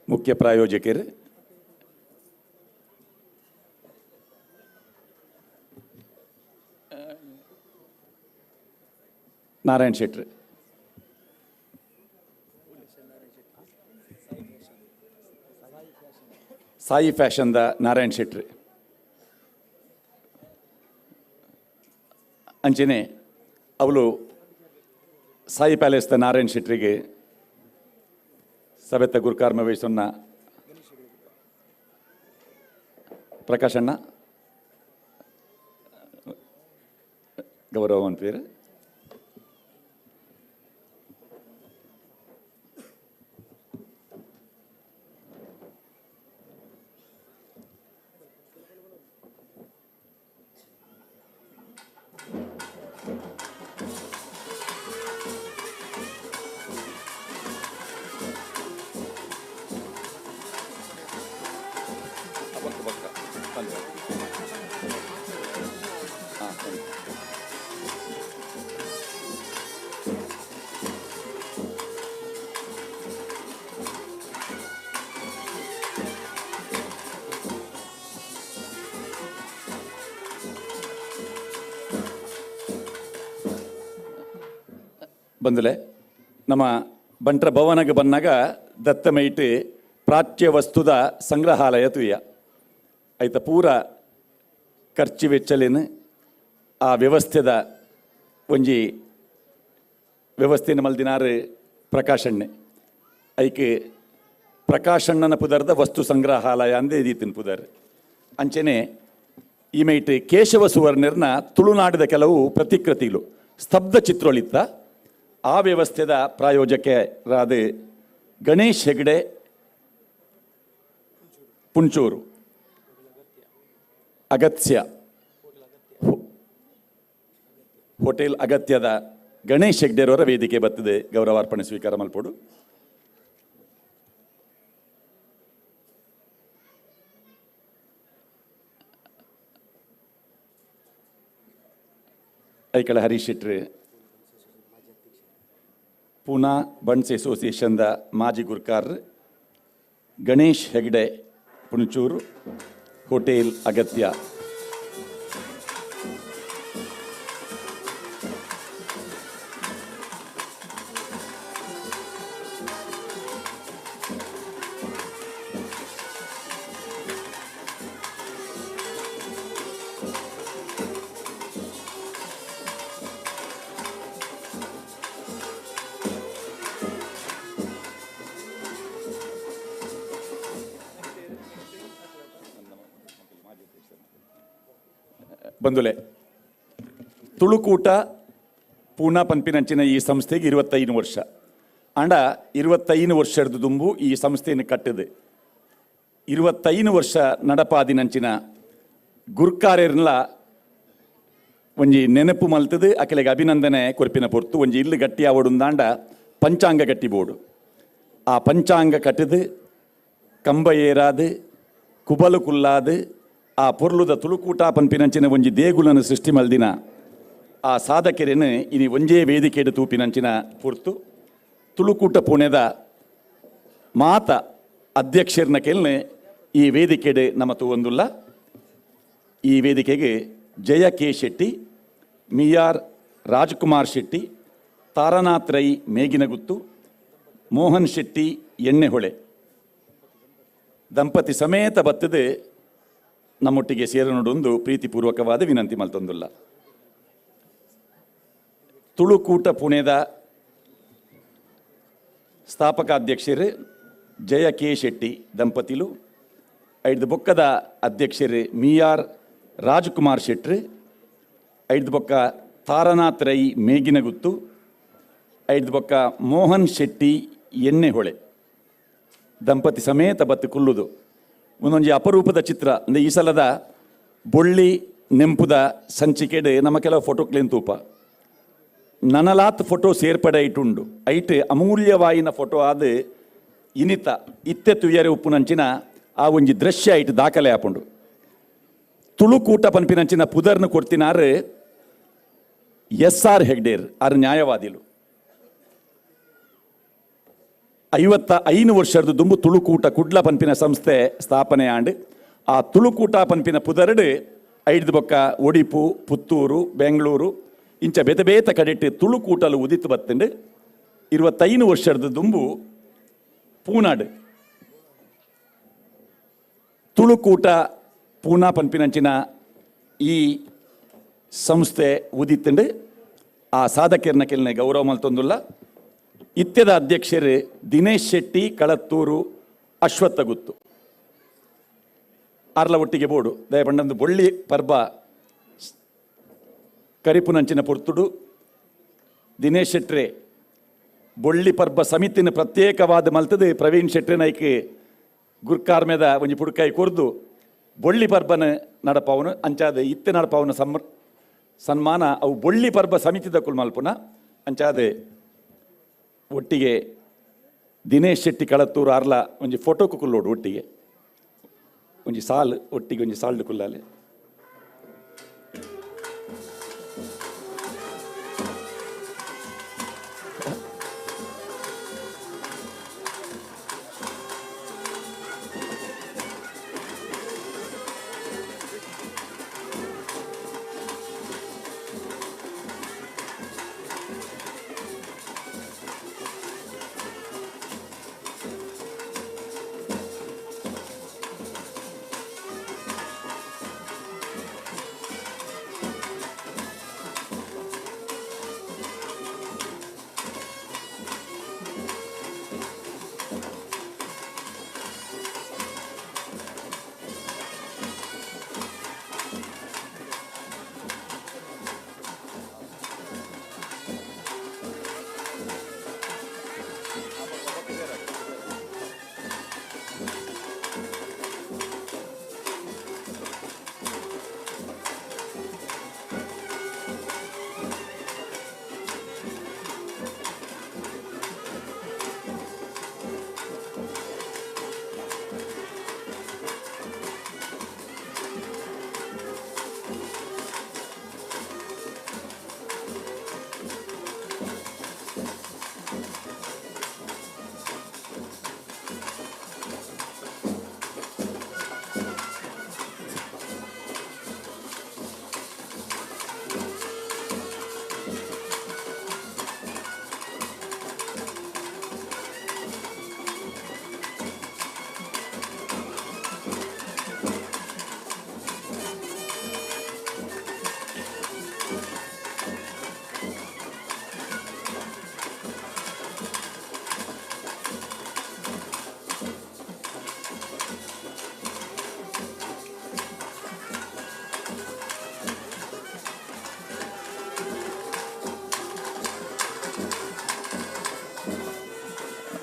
[SPEAKER 6] ಮುಖ್ಯ ಪ್ರಾಯೋಜಕರು. ನಾರಾಯಣ್ ಶೆಟ್ರು ಸಾಯಿ ಫ್ಯಾಷನ್ದ ನಾರಾಯಣ್ ಶೆಟ್ರು. ಅಂಚನೆ ಅವಳು ಸಾಯಿ ಪ್ಯಾಲೇಸ್ದ ನಾರಾಯಣ್ ಶೆಟ್ರಿಗೆ ಸಭೆತ ಗುರುಕಾರ್ಮ ವಹಿಸೊನ್ನ ಪ್ರಕಾಶಣ್ಣ ಗೌರವ ಪೇರು. ಬಂದಲೆ ನಮ್ಮ ಬಂಟ್ರ ಭವನಗೆ ಬಂದಾಗ ದತ್ತಮೈಟ್ ಪ್ರಾಚ್ಯ ವಸ್ತುದ ಸಂಗ್ರಹಾಲಯ ತುಯ್ಯ ಐತ ಪೂರ ಖರ್ಚು ವೆಚ್ಚಲೇನು ಆ ವ್ಯವಸ್ಥೆದ ಒಂಜಿ ವ್ಯವಸ್ಥೆನ ಮಲ್ದಿನಾರು ಪ್ರಕಾಶಣ್ಣೆ. ಐಕೆ ಪ್ರಕಾಶಣ್ಣನ ಪುದರ್ದ ವಸ್ತು ಸಂಗ್ರಹಾಲಯ ಅಂದೇ ಇದೀತಿನ ಪುದರ್. ಅಂಚನೆ ಈ ಮೈಟ್ ಕೇಶವ ಸುವರ್ಣರ್ನ ತುಳುನಾಡಿದ ಕೆಲವು ಪ್ರತಿಕೃತಿಗಳು ಸ್ತಬ್ಧ ಚಿತ್ರೊಳಿತ್ತ ಆ ವ್ಯವಸ್ಥೆದ ಪ್ರಾಯೋಜಕರಾದ ಗಣೇಶ್ ಹೆಗ್ಡೆ ಪುಂಚೂರು ಅಗತ್ಯ ಹೋಟೆಲ್ ಅಗತ್ಯದ ಗಣೇಶ್ ಹೆಗ್ಡೆರವರ ವೇದಿಕೆ ಬತ್ತದೆ ಗೌರವಾರ್ಪಣೆ ಸ್ವೀಕಾರ ಮಲ್ಪೊಡು. ಐಕಳ ಹರೀಶ್ ಶೆಟ್ರು ಪೂನಾ ಬಂಟ್ಸ್ ಅಸೋಸಿಯೇಷನ್ದ ಮಾಜಿ ಗುರ್ಕಾರ್ ಗಣೇಶ್ ಹೆಗ್ಡೆ ಪುಣಚೂರು ಹೋಟೆಲ್ ಅಗತ್ಯ. ಬಂದುಲೆ ತುಳುಕೂಟ ಪೂನಾ ಪನ್ಪಿನಂಚಿನ ಈ ಸಂಸ್ಥೆಗೆ 25 ವರ್ಷ ಆಂಡ 25 ವರ್ಷದ ದುಂಬು ಈ ಸಂಸ್ಥೆಯನ್ನು ಕಟ್ಟಿದೆ. 25 ವರ್ಷ ನಡಪಾದಿನಂಚಿನ ಗುರ್ಕಾರೆರ್ಲ ಒಂಜಿ ನೆನಪು ಮಲ್ತದೆ ಅಕಲೆಗೆ ಅಭಿನಂದನೆ ಕೊರ್ಪಿನ ಪೊರ್ತು ಒಂಜಿ ಇಲ್ಲು ಗಟ್ಟಿ ಆವಡುಂದಾಂಡ ಪಂಚಾಂಗ ಗಟ್ಟಿ ಬೋಡು. ಆ ಪಂಚಾಂಗ ಕಟ್ಟಿದು ಕಂಬ ಏರಾದು ಕುಬಲು ಕುಲ್ಲಾದು ಆ ಪೊರ್ಲುದ ತುಳುಕೂಟ ಪನ್ಪಿನಂಚಿನ ಒಂಜಿ ದೇಗುಲನ ಸೃಷ್ಟಿ ಮಲ್ದಿನ ಆ ಸಾಧಕರೇನು ಇನಿ ಒಂಜೇ ವೇದಿಕೆಡು ತೂಪಿನಂಚಿನ ಪೊರ್ತು. ತುಳುಕೂಟ ಪುಣೆದ ಮಾತ ಅಧ್ಯಕ್ಷರನ್ನ ಕೇಳ್ನೆ ಈ ವೇದಿಕೆಡೆ ನಮ್ಮ ತೂವೊಂದುಲ್ಲ. ಈ ವೇದಿಕೆಗೆ ಜಯ ಕೆ ಶೆಟ್ಟಿ, ಮಿಯಾರ್ ರಾಜ್ಕುಮಾರ್ ಶೆಟ್ಟಿ, ತಾರನಾಥ್ ರೈ ಮೇಗಿನಗುತ್ತು, ಮೋಹನ್ ಶೆಟ್ಟಿ ಎಣ್ಣೆಹೊಳೆ ದಂಪತಿ ಸಮೇತ ಬತ್ತದೆ ನಮ್ಮೊಟ್ಟಿಗೆ ಸೇರನೊಡೊಂದು ಪ್ರೀತಿಪೂರ್ವಕವಾದ ವಿನಂತಿ ಮಲ್ತೊಂದುಲ್ಲ. ತುಳುಕೂಟ ಪುಣೆದ ಸ್ಥಾಪಕಾಧ್ಯಕ್ಷರು ಜಯ ಕೆ ಶೆಟ್ಟಿ ದಂಪತಿಲು, ಐದು ಬೊಕ್ಕದ ಅಧ್ಯಕ್ಷರು ಮಿಯಾರ್ ರಾಜ್ಕುಮಾರ್ ಶೆಟ್ರು, ಐದು ಬೊಕ್ಕ ತಾರನಾಥ್ ರೈ ಮೇಗಿನಗುತ್ತು, ಐದು ಬೊಕ್ಕ ಮೋಹನ್ ಶೆಟ್ಟಿ ಎಣ್ಣೆಹೊಳೆ ದಂಪತಿ ಸಮೇತ ಬತ್ತು ಕುಲ್ಲುದು. ಒಂದೊಂಜಿ ಅಪರೂಪದ ಚಿತ್ರ ಅಂದರೆ ಈ ಸಲದ ಬೊಳ್ಳಿ ನೆಂಪುದ ಸಂಚಿಕೆಡ್ ನಮ್ಮ ಕೆಲವು ಫೋಟೋ ಕ್ಲೀನ್ ತೂಪ ನನಲಾತ್ ಫೋಟೋ ಸೇರ್ಪಡೆ ಐಟುಂಡು. ಐಟ್ ಅಮೂಲ್ಯವಾಯಿನ ಫೋಟೋ ಆದ ಇನಿತ ಇತ್ತೆ ತುಯ್ಯರೆ ಉಪ್ಪುನಂಚಿನ ಆ ಒಂಜಿ ದೃಶ್ಯ ಐಟ್ ದಾಖಲೆ ಆಪುಂಡು. ತುಳುಕೂಟ ಪನ್ಪಿನಂಚಿನ ಪುದರ್ನು ಕೊಡ್ತಿನಾರು ಎಸ್ ಆರ್ ಹೆಗ್ಡೇರ್ ಆರ್ ನ್ಯಾಯವಾದಿಲು. 55 ವರ್ಷದ ದುಂಬು ತುಳುಕೂಟ ಕುಡ್ಲ ಪನ್ಪಿನ ಸಂಸ್ಥೆ ಸ್ಥಾಪನೆ ಆಂಡ್. ಆ ತುಳುಕೂಟ ಪನ್ಪಿನ ಪುದರ್ಡು ಐದು ಬೊಕ್ಕ ಒಡಿಪು, ಪುತ್ತೂರು, ಬೆಂಗಳೂರು ಇಂಚ ಬೇತೆ ಬೇತೆ ಕಡೆಟ್ ತುಳುಕೂಟಲು ಉದಿತು ಬತ್ತಂಡು. 25 ವರ್ಷದ ದುಂಬು ಪೂನಾಡು ತುಳುಕೂಟ ಪೂನಾ ಪನ್ಪಿನಂಚಿನ ಈ ಸಂಸ್ಥೆ ಉದಿತ್ತಂಡು. ಆ ಸಾಧಕರ್ನ ಕೆಲನೆ ಗೌರವ ಮಲ್ತೊಂದುಲ್ಲ. ಇತ್ಯದ ಅಧ್ಯಕ್ಷರು ದಿನೇಶ್ ಶೆಟ್ಟಿ ಕಳತ್ತೂರು ಅಶ್ವತ್ಥಗುತ್ತು ಆರ್ಲ ಒಟ್ಟಿಗೆ ಬೋಡು ದಯಪಂಡಂದು ಬೊಳ್ಳಿ ಪರ್ಬ ಕರಿಪುನಂಚಿನ ಪೊರ್ತುಡು ದಿನೇಶ್ ಶೆಟ್ರೆ ಬೊಳ್ಳಿ ಪರ್ಬ ಸಮಿತಿನ ಪ್ರತ್ಯೇಕವಾದ ಮಲ್ತದೆ. ಪ್ರವೀಣ್ ಶೆಟ್ರೆ ನೈಕ್ ಗುರ್ಕಾರ್ಮೆದ ಒಂಜಿ ಪುಡ್ಕಾಯಿ ಕೊರ್ದು ಬೊಳ್ಳಿ ಪರ್ಬನ ನಡಪವನು ಅಂಚಾದ ಇತ್ತೆ ನಡಪವನ ಸನ್ಮಾನ ಅವು ಬೊಳ್ಳಿ ಪರ್ಬ ಸಮಿತಿದ ಕುಲ್ ಮಲ್ಪುನ ಅಂಚಾದೆ ಒಟ್ಟಿಗೆ ದಿನೇಶ್ ಶೆಟ್ಟಿ ಕಳತ್ತೂರು ಆರ್ಲ ಒಂಜಿ ಫೋಟೋಕು ಕುಲ್ಲೋಡು ಒಟ್ಟಿಗೆ ಒಂಜಿ ಸಾಲ್ ಒಟ್ಟಿಗೆ ಒಂಜಿ ಸಾಲ್ಡ್ ಕುಲ್ಲಾಲೆ.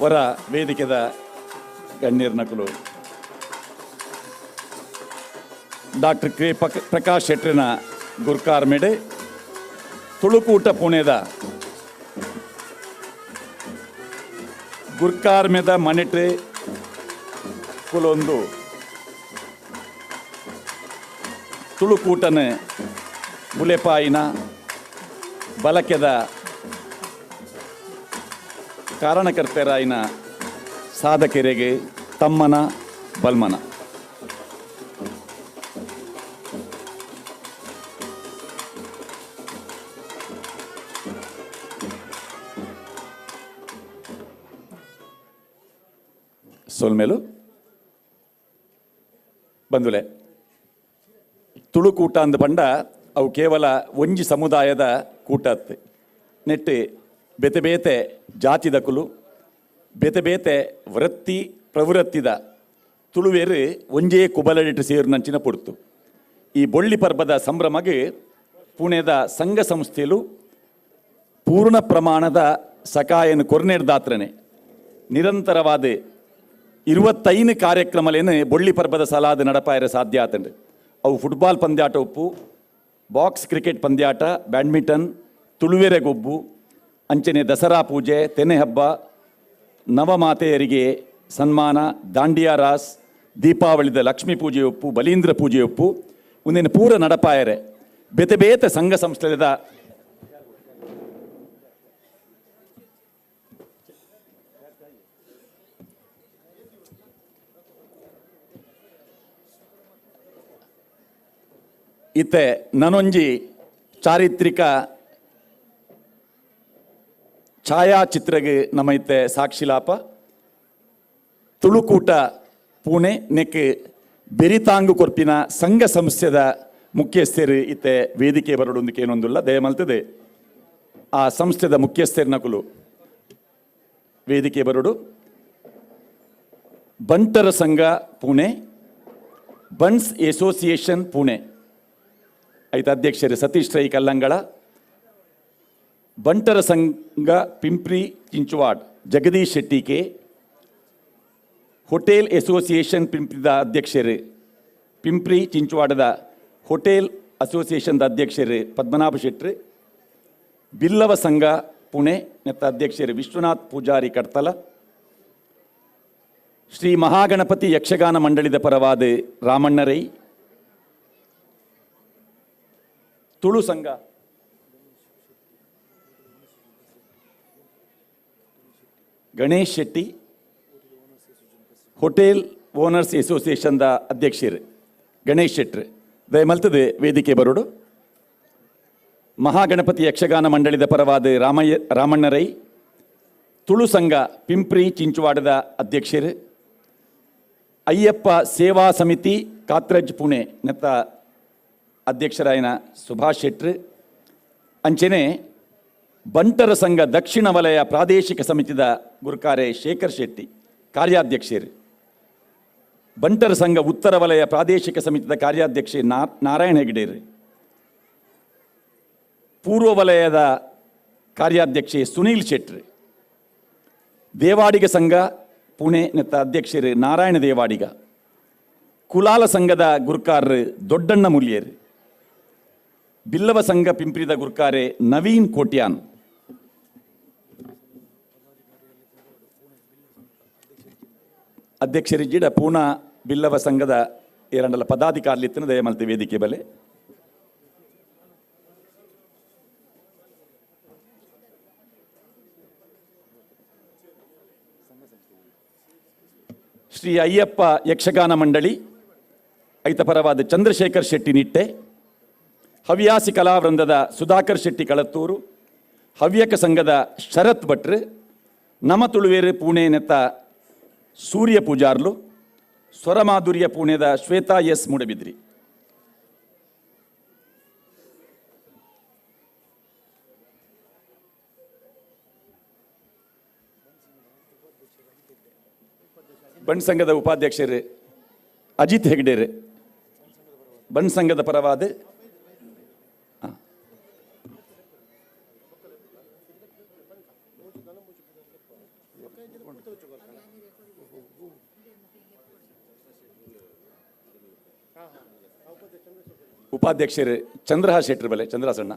[SPEAKER 6] ವರ ವೇದಿಕೆದ ಗಣ್ಯರ್ ನಕಲು ಡಾಕ್ಟರ್ ಕೆ ಪ್ರಕಾಶ್ ಶೆಟ್ಟರಿನ ಗುರ್ಕಾರ್ ಮೇಡೆ ತುಳುಕೂಟ ಪುಣೆದ ಗುರ್ಕಾರ್ಮೆದ ಮನೆಟ್ರೆ ಕುಲೊಂದು ತುಳುಕೂಟನ ಬುಲೆಪಾಯಿನ ಬಲಕೆದ ಕಾರಣಕರ್ತರಾಯಿನ ಸಾಧಕರಿಗೆ ತಮ್ಮನ ಬಲ್ಮನ. ಸೊಲ್ಮೇಲು ಬಂದುಲೆ ತುಳುಕೂಟ ಅಂದ ಪಂಡ ಅವು ಕೇವಲ ಒಂಜಿ ಸಮುದಾಯದ ಕೂಟ ಅತ್ತೆ. ನೆಟ್ಟು ಬೇತೆ ಬೇತೆ ಜಾತಿದಕುಲು ಬೇತೆ ಬೇತೆ ವೃತ್ತಿ ಪ್ರವೃತ್ತಿದ ತುಳುವೇರು ಒಂಜೇ ಕುಬಲಡಿಟ್ಟು ಸೇರುನಂಚಿನ ಪೊರ್ತು. ಈ ಬೊಳ್ಳಿ ಪರ್ಬದ ಸಂಭ್ರಮಗೆ ಪುಣೆದ ಸಂಘ ಸಂಸ್ಥೆಲು ಪೂರ್ಣ ಪ್ರಮಾಣದ ಸಕಾಯನ ಕೊರ್ನೆಡ್ದಾತ್ರನೆ ನಿರಂತರವಾದ 25 ಕಾರ್ಯಕ್ರಮಲೇನು ಬೊಳ್ಳಿ ಪರ್ಬದ ಸಲಾದ ನಡಪಾಯರ ಸಾಧ್ಯ ಆತಂಡು. ಅವು ಫುಟ್ಬಾಲ್ ಪಂದ್ಯಾಟ ಒಪ್ಪು, ಬಾಕ್ಸ್ ಕ್ರಿಕೆಟ್ ಪಂದ್ಯಾಟ, ಬ್ಯಾಡ್ಮಿಂಟನ್, ತುಳುವೆರೆ ಗೊಬ್ಬು, ಅಂಚನೆ ದಸರಾ ಪೂಜೆ, ತೆನೆ ಹಬ್ಬ, ನವಮಾತೆಯರಿಗೆ ಸನ್ಮಾನ, ದಾಂಡಿಯಾ ರಾಸ್, ದೀಪಾವಳಿದ ಲಕ್ಷ್ಮೀ ಪೂಜೆ ಒಪ್ಪು, ಬಲೀಂದ್ರ ಪೂಜೆ ಒಪ್ಪು, ಒಂದೇನು ಪೂರ ನಡಪಾಯರೆ ಬೇತೆ ಬೇತೆ ಸಂಘ ಸಂಸ್ಥೆದ ಇತ್ತೆ ನನೊಂಜಿ ಚಾರಿತ್ರಿಕ ಛಾಯಾಚಿತ್ರಗೆ ನಮ್ಮ ಇತ್ತೆ ಸಾಕ್ಷಿಲಾಪ ತುಳುಕೂಟ ಪುಣೆ ನೆಕ್ ಬೆರಿತಾಂಗು ಕೊರ್ಪಿನ ಸಂಘ ಸಂಸ್ಥೆದ ಮುಖ್ಯಸ್ಥರು ಇತ್ತೆ ವೇದಿಕೆ ಬರಡೊಂದಕ್ಕೆ ಏನೊಂದುಲ್ಲ ದಯಮಲ್ತದೆ ಆ ಸಂಸ್ಥೆದ ಮುಖ್ಯಸ್ಥರ ನಕುಲು ವೇದಿಕೆ ಬರಡು. ಬಂಟರ ಸಂಘ ಪುಣೆ, ಬಂಟ್ಸ್ ಅಸೋಸಿಯೇಷನ್ ಪುಣೆ ಐತ ಅಧ್ಯಕ್ಷರು ಸತೀಶ್ ರೈ ಕಲ್ಲಂಗಳ, ಬಂಟರ ಸಂಘ Pimpri Chinchwad Jagadish Shetty K, hotel association ಪಿಂಪ್ರಿದ ಅಧ್ಯಕ್ಷರು ಪಿಂಪ್ರಿ ಚಿಂಚವಾಡದ ಹೋಟೆಲ್ ಅಸೋಸಿಯೇಷನ್ದ ಅಧ್ಯಕ್ಷರು ಪದ್ಮನಾಭ ಶೆಟ್ರು, ಬಿಲ್ಲವ ಸಂಘ ಪುಣೆ ನೆತ್ತ ಅಧ್ಯಕ್ಷರು ವಿಶ್ವನಾಥ್ ಪೂಜಾರಿ ಕಡ್ತಲ, ಶ್ರೀ ಮಹಾಗಣಪತಿ ಯಕ್ಷಗಾನ ಮಂಡಳಿದ ಪರವಾದ ರಾಮಣ್ಣರೈ, ತುಳು ಸಂಘ ಗಣೇಶ್ ಶೆಟ್ಟಿ, ಹೋಟೆಲ್ ಓನರ್ಸ್ ಅಸೋಸಿಯೇಷನ್ದ ಅಧ್ಯಕ್ಷರು ಗಣೇಶ್ ಶೆಟ್ರು ದಯಮಲ್ತದೆ ವೇದಿಕೆ ಬರೋಡು. ಮಹಾಗಣಪತಿ ಯಕ್ಷಗಾನ ಮಂಡಳಿದ ಪರವಾದ ರಾಮಣ್ಣರೈ, ತುಳು ಸಂಘ ಪಿಂಪ್ರಿ ಚಿಂಚುವಾಡದ ಅಧ್ಯಕ್ಷರು, ಅಯ್ಯಪ್ಪ ಸೇವಾ ಸಮಿತಿ ಕಾತ್ರಜ್ ಪುಣೆ ನೆತ್ತ ಅಧ್ಯಕ್ಷರಾಯನ ಸುಭಾಷ್ ಶೆಟ್ರು, ಅಂಚನೆ ಬಂಟರ ಸಂಘ ದಕ್ಷಿಣ ವಲಯ ಪ್ರಾದೇಶಿಕ ಸಮಿತಿದ ಗುರುಕಾರೆ ಶೇಖರ್ ಶೆಟ್ಟಿ ಕಾರ್ಯಾಧ್ಯಕ್ಷರು, ಬಂಟರ ಸಂಘ ಉತ್ತರ ವಲಯ ಪ್ರಾದೇಶಿಕ ಸಮಿತಿದ ಕಾರ್ಯಾಧ್ಯಕ್ಷೆ ನಾರಾಯಣ ಹೆಗಡೇರು, ಪೂರ್ವ ವಲಯದ ಕಾರ್ಯಾಧ್ಯಕ್ಷೆ ಸುನೀಲ್ ಶೆಟ್ರು, ದೇವಾಡಿಗ ಸಂಘ ಪುಣೆ ನೆತ್ತ ಅಧ್ಯಕ್ಷರು ನಾರಾಯಣ ದೇವಾಡಿಗ, ಕುಲಾಲ ಸಂಘದ ಗುರುಕಾರರು ದೊಡ್ಡಣ್ಣ ಮುಲ್ಯರು, ಬಿಲ್ಲವ ಸಂಘ ಪಿಂಪ್ರಿದ ಗುರುಕಾರೆ ನವೀನ್ ಕೋಟ್ಯಾನ್, ಅಧ್ಯಕ್ಷರಿಜ್ಜಿಡ ಪೂನಾ ಬಿಲ್ಲವ ಸಂಘದ ಎರಡಲ್ಲ ಪದಾಧಿಕಾರಿಲಿತ್ತನ ದಯಮಲ್ತಿ ವೇದಿಕೆ ಬಲೆ. ಶ್ರೀ ಅಯ್ಯಪ್ಪ ಯಕ್ಷಗಾನ ಮಂಡಳಿ ಐತಪರವಾದ ಚಂದ್ರಶೇಖರ್ ಶೆಟ್ಟಿ ನಿಟ್ಟೆ, ಹವ್ಯಾಸಿ ಕಲಾವೃಂದದ ಸುಧಾಕರ್ ಶೆಟ್ಟಿ ಕಳತ್ತೂರು, ಹವ್ಯಕ ಸಂಘದ ಶರತ್ ಭಟ್ರು, ನಮ ತುಳುವೇರು ಪುಣೆ ನೆತ್ತ ಸೂರ್ಯ ಪೂಜಾರ್ಲು, ಸ್ವರಮಾಧುರ್ಯ ಪುಣೆದ ಶ್ವೇತಾ ಎಸ್ ಮೂಡಬಿದ್ರಿ. ಬಂಡ್ ಸಂಘದ ಉಪಾಧ್ಯಕ್ಷರು ಅಜಿತ್ ಹೆಗ್ಡೇರು, ಬಂಡ್ ಸಂಘದ ಪರವಾದ ಉಪಾಧ್ಯಕ್ಷರು ಚಂದ್ರಹಾಸ್ ಶೆಟ್ಟರ್ ಬಲೆ ಚಂದ್ರಸಣ್ಣ,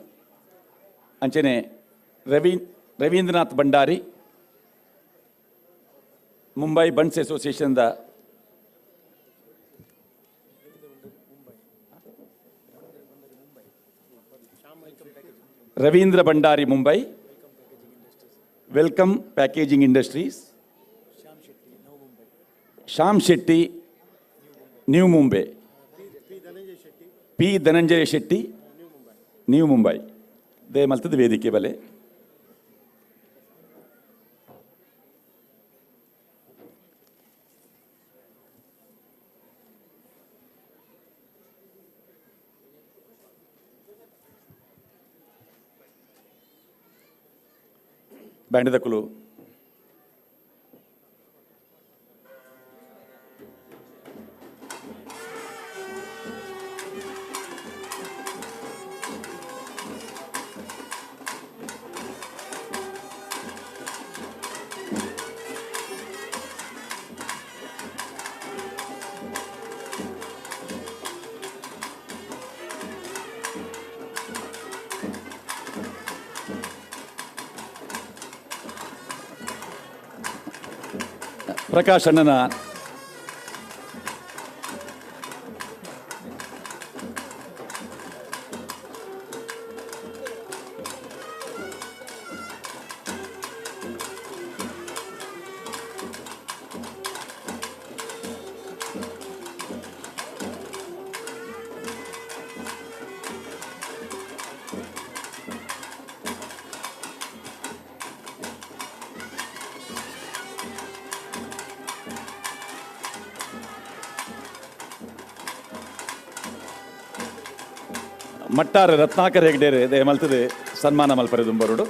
[SPEAKER 6] ಅಂಚನೆ Ravindranath Bhandari, Mumbai Bunts ಅಸೋಸಿಯೇಷನ್ದ Ravindra Bhandari Mumbai, welcome packaging industries, Shyam Shetty new Mumbai, P Dhananjaya Shetty new Mumbai. ದಯಮಲ್ತದ ವೇದಿಕೆ ಬಲೆ. ಬ್ಯಾಂಡದಕುಲು ಪ್ರಕಾಶ್ ಅಣ್ಣನ ಮಟ್ಟಾರ ರತ್ನಾಕರ್ ಹೆಗ್ಡೇರೆ ದಯಮಲ್ತದೆ ಸನ್ಮಾನ ಮಲ್ಪರೆ ದುಂಬರುಡು.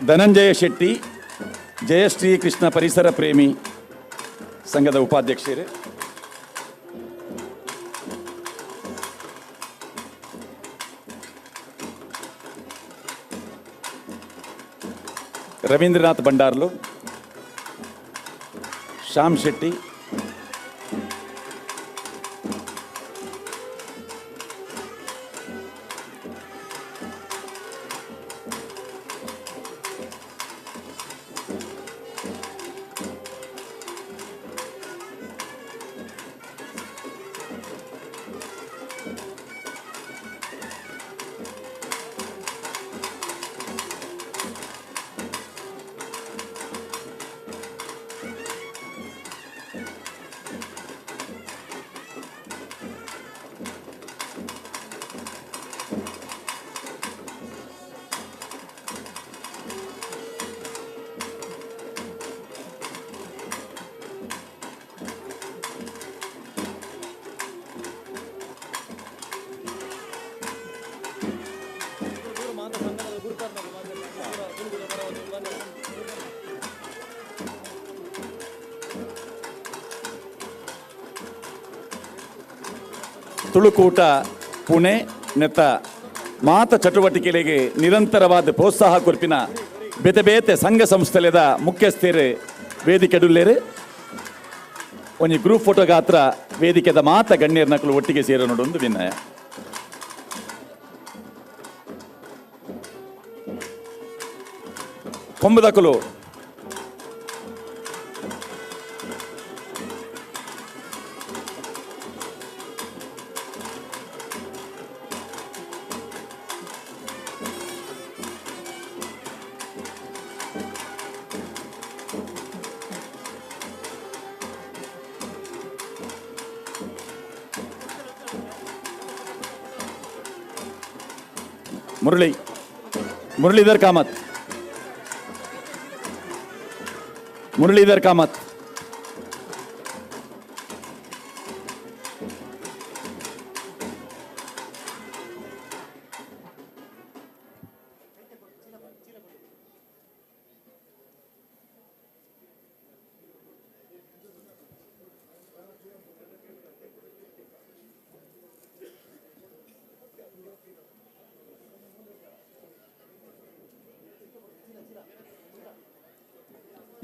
[SPEAKER 6] ಧನಂಜಯ ಶೆಟ್ಟಿ, ಜಯಶ್ರೀ ಕೃಷ್ಣ ಪರಿಸರ ಪ್ರೇಮಿ ಸಂಘದ ಉಪಾಧ್ಯಕ್ಷರು. ರವೀಂದ್ರನಾಥ್ ಭಂಡಾರ್ಲು, ಶ್ಯಾಮ್ ಶೆಟ್ಟಿ, ತುಳುಕೂಟ ಪುಣೆ ನೆತ್ತ ಮಾತ ಚಟುವಟಿಕೆಗಳಿಗೆ ನಿರಂತರವಾದ ಪ್ರೋತ್ಸಾಹ ಕೊರ್ಪಿನ ಬೇತೆ ಬೇತೆ ಸಂಘ ಸಂಸ್ಥೆಲೆದ ಮುಖ್ಯಸ್ಥರು ವೇದಿಕೆಡುಲ್ಲೇರು. ಒಂಜಿ ಗ್ರೂಪ್ ಫೋಟೋಗಾತ್ರ ವೇದಿಕೆದ ಮಾತ ಗಣ್ಯರ ನಕಲು ಒಟ್ಟಿಗೆ ಸೇರೋ ನೋಡೊಂದು ವಿನಯ. ಕೊಂಬುದಕಲು ಮುರಳಿ, ಮುರಳೀಧರ್ ಕಾಮತ್, ಮುರಳೀಧರ್ ಕಾಮತ್.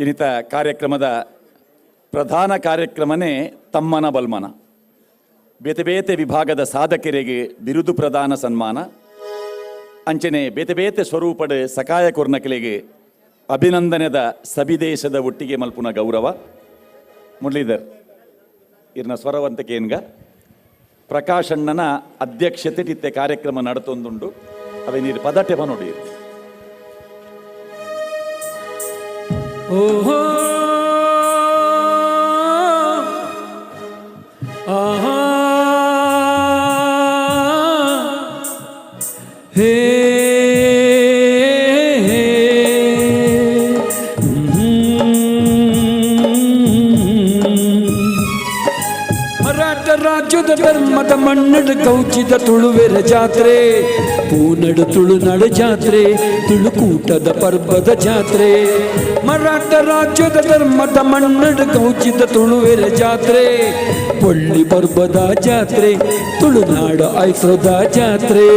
[SPEAKER 6] ಇನ್ನಿತ ಕಾರ್ಯಕ್ರಮದ ಪ್ರಧಾನ ಕಾರ್ಯಕ್ರಮನೇ ತಮ್ಮನ ಬಲ್ಮನ. ಬೇತೆ ಬೇತೆ ವಿಭಾಗದ ಸಾಧಕರಿಗೆ ಬಿರುದು ಪ್ರದಾನ ಸನ್ಮಾನ, ಅಂಚನೆ ಬೇತೆ ಬೇತೆ ಸ್ವರೂಪದ ಸಕಾಯ ಕೊರ್ನಕಲಿಗೆ ಅಭಿನಂದನೆದ ಸಬಿದೇಶದ ಒಟ್ಟಿಗೆ ಮಲ್ಪುನ ಗೌರವ. ಮುರಳೀಧರ್ ಇರ್ನ ಸ್ವರವಂತಕೇನ್ಗ ಪ್ರಕಾಶಣ್ಣನ ಅಧ್ಯಕ್ಷತೆ ಇತ್ತೆ ಕಾರ್ಯಕ್ರಮ ನಡತೊಂದುಂಡು. ಅವೇ ನೀರು ಪದಟೆ ಬನೋಡಿ.
[SPEAKER 17] ಓಹೋ. ರಾಜ್ಯದ ಧರ್ಮದ ಮಣ್ಣಡು ಕೌಚಿದ ತುಳುವೆರ ಜಾತ್ರೆ, ಪೂನಡು ತುಳುನಾಡು ಜಾತ್ರೆ, ತುಳುಕೂಟದ ಪರ್ಬದ ಜಾತ್ರೆ. ಮರಾಠ ರಾಜ್ಯದ ಧರ್ಮದ ಮಣ್ಣಡು ಕೌಚಿದ ತುಳುವೆರ ಜಾತ್ರೆ, ಪೊಳ್ಳಿ ಪರ್ಬದ ಜಾತ್ರೆ, ತುಳುನಾಡು ಐಸ್ರದ ಜಾತ್ರೆ.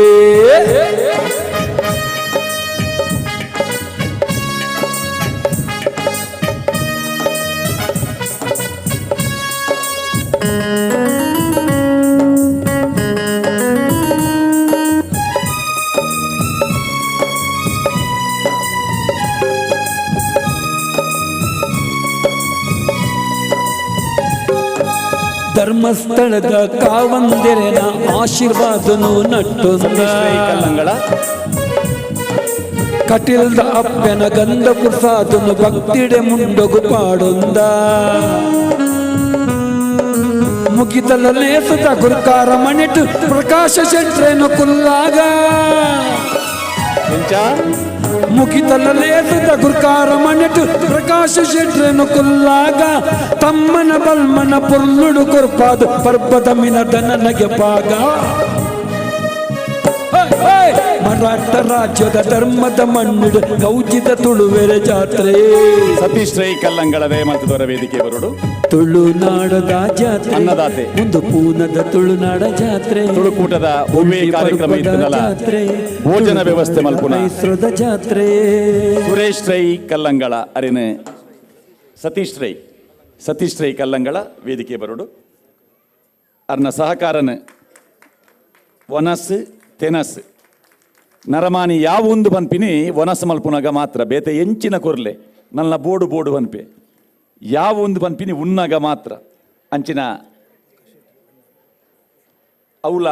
[SPEAKER 17] ಧರ್ಮಸ್ಥಳದ ಕಾವಂದೆರೆನ ಆಶೀರ್ವಾದನು ನಟ್ಟೊಂದ, ಕಟಿಲ್ದ ಅಪ್ಪನ ಗಂಧ ಪ್ರಸಾದನು ಭಕ್ತಿಡೆ ಮುಂಡೊಗು ಪಾಡೊಂದ, ಮುಗಿತಲ ಲೇಸದ ಗುರುಕಾರ ಮಣಿಟು ಪ್ರಕಾಶ ಶೆಟ್ರೆನು ಕುಲ್ಲಾಗ, ಮುಗಿತಲ ಲೇಸದ ಗುರುಕಾರ ಮಣಿಟು ಪ್ರಕಾಶ ಶೆಟ್ರೆನು ಕುಲ್ಲಾಗ, ತಮ್ಮನ ಬಲ್ಮನ ಪೊರ್ಲುಡು ಕೊರ್ಪಾದ ಪರ್ಬದ ಮಿನ ದನನಗೆ ಪಾಗ. ಮರಾಠ ರಾಜ್ಯದ ಧರ್ಮದ ಮಣ್ಣುಡು ಗೌಜಿದ ತುಳುವೆರೆ ಜಾತ್ರೆ.
[SPEAKER 6] ಸತೀಶ್ ರೈ ಕಲ್ಲಂಗಳದೇ ಮಲ್ತದವರ ವೇದಿಕೆ ಬರುಡು.
[SPEAKER 17] ತುಳುನಾಡದ ಜಾತ್ರೆ
[SPEAKER 6] ಅನ್ನದಾತೆ
[SPEAKER 17] ಒಂದು ಪೂನದ ತುಳುನಾಡ ಜಾತ್ರೆ,
[SPEAKER 6] ತುಳುಕೂಟದ ಒಮ್ಮೆ ಕಾರ್ಯಕ್ರಮ ಇತ್ತದಲ್ಲ, ಭೋಜನ ವ್ಯವಸ್ಥೆ ಮಲ್ಪುನ
[SPEAKER 17] ಐಸ್ರದ ಜಾತ್ರೆ.
[SPEAKER 6] ಸುರೇಶ್ ರೈ ಕಲ್ಲಂಗಳ ಅರಿನ ಸತೀಶ್ ರೈ, ಸತೀಶ್ ರೈ ಕಲ್ಲಂಗಳ ವೇದಿಕೆ ಬರುಡು. ಅರ್ನ ಸಹಕಾರನ ವನಸ್ ತೆನಸ್ ನರಮಾನಿ ಯಾವೊಂದು ಪನ್ಪಿನಿ ವನಸ್ ಮಲ್ಪುನಗ ಮಾತ್ರ, ಬೇತೆ ಎಂಚಿನ ಕೊರ್ಲೆ ನನ್ನ ಬೋಡು ಬೋಡು ಪನ್ಪೆ, ಯಾವೊಂದು ಪನ್ಪಿನಿ ಉನ್ನಗ ಮಾತ್ರ. ಅಂಚಿನ ಅವಲ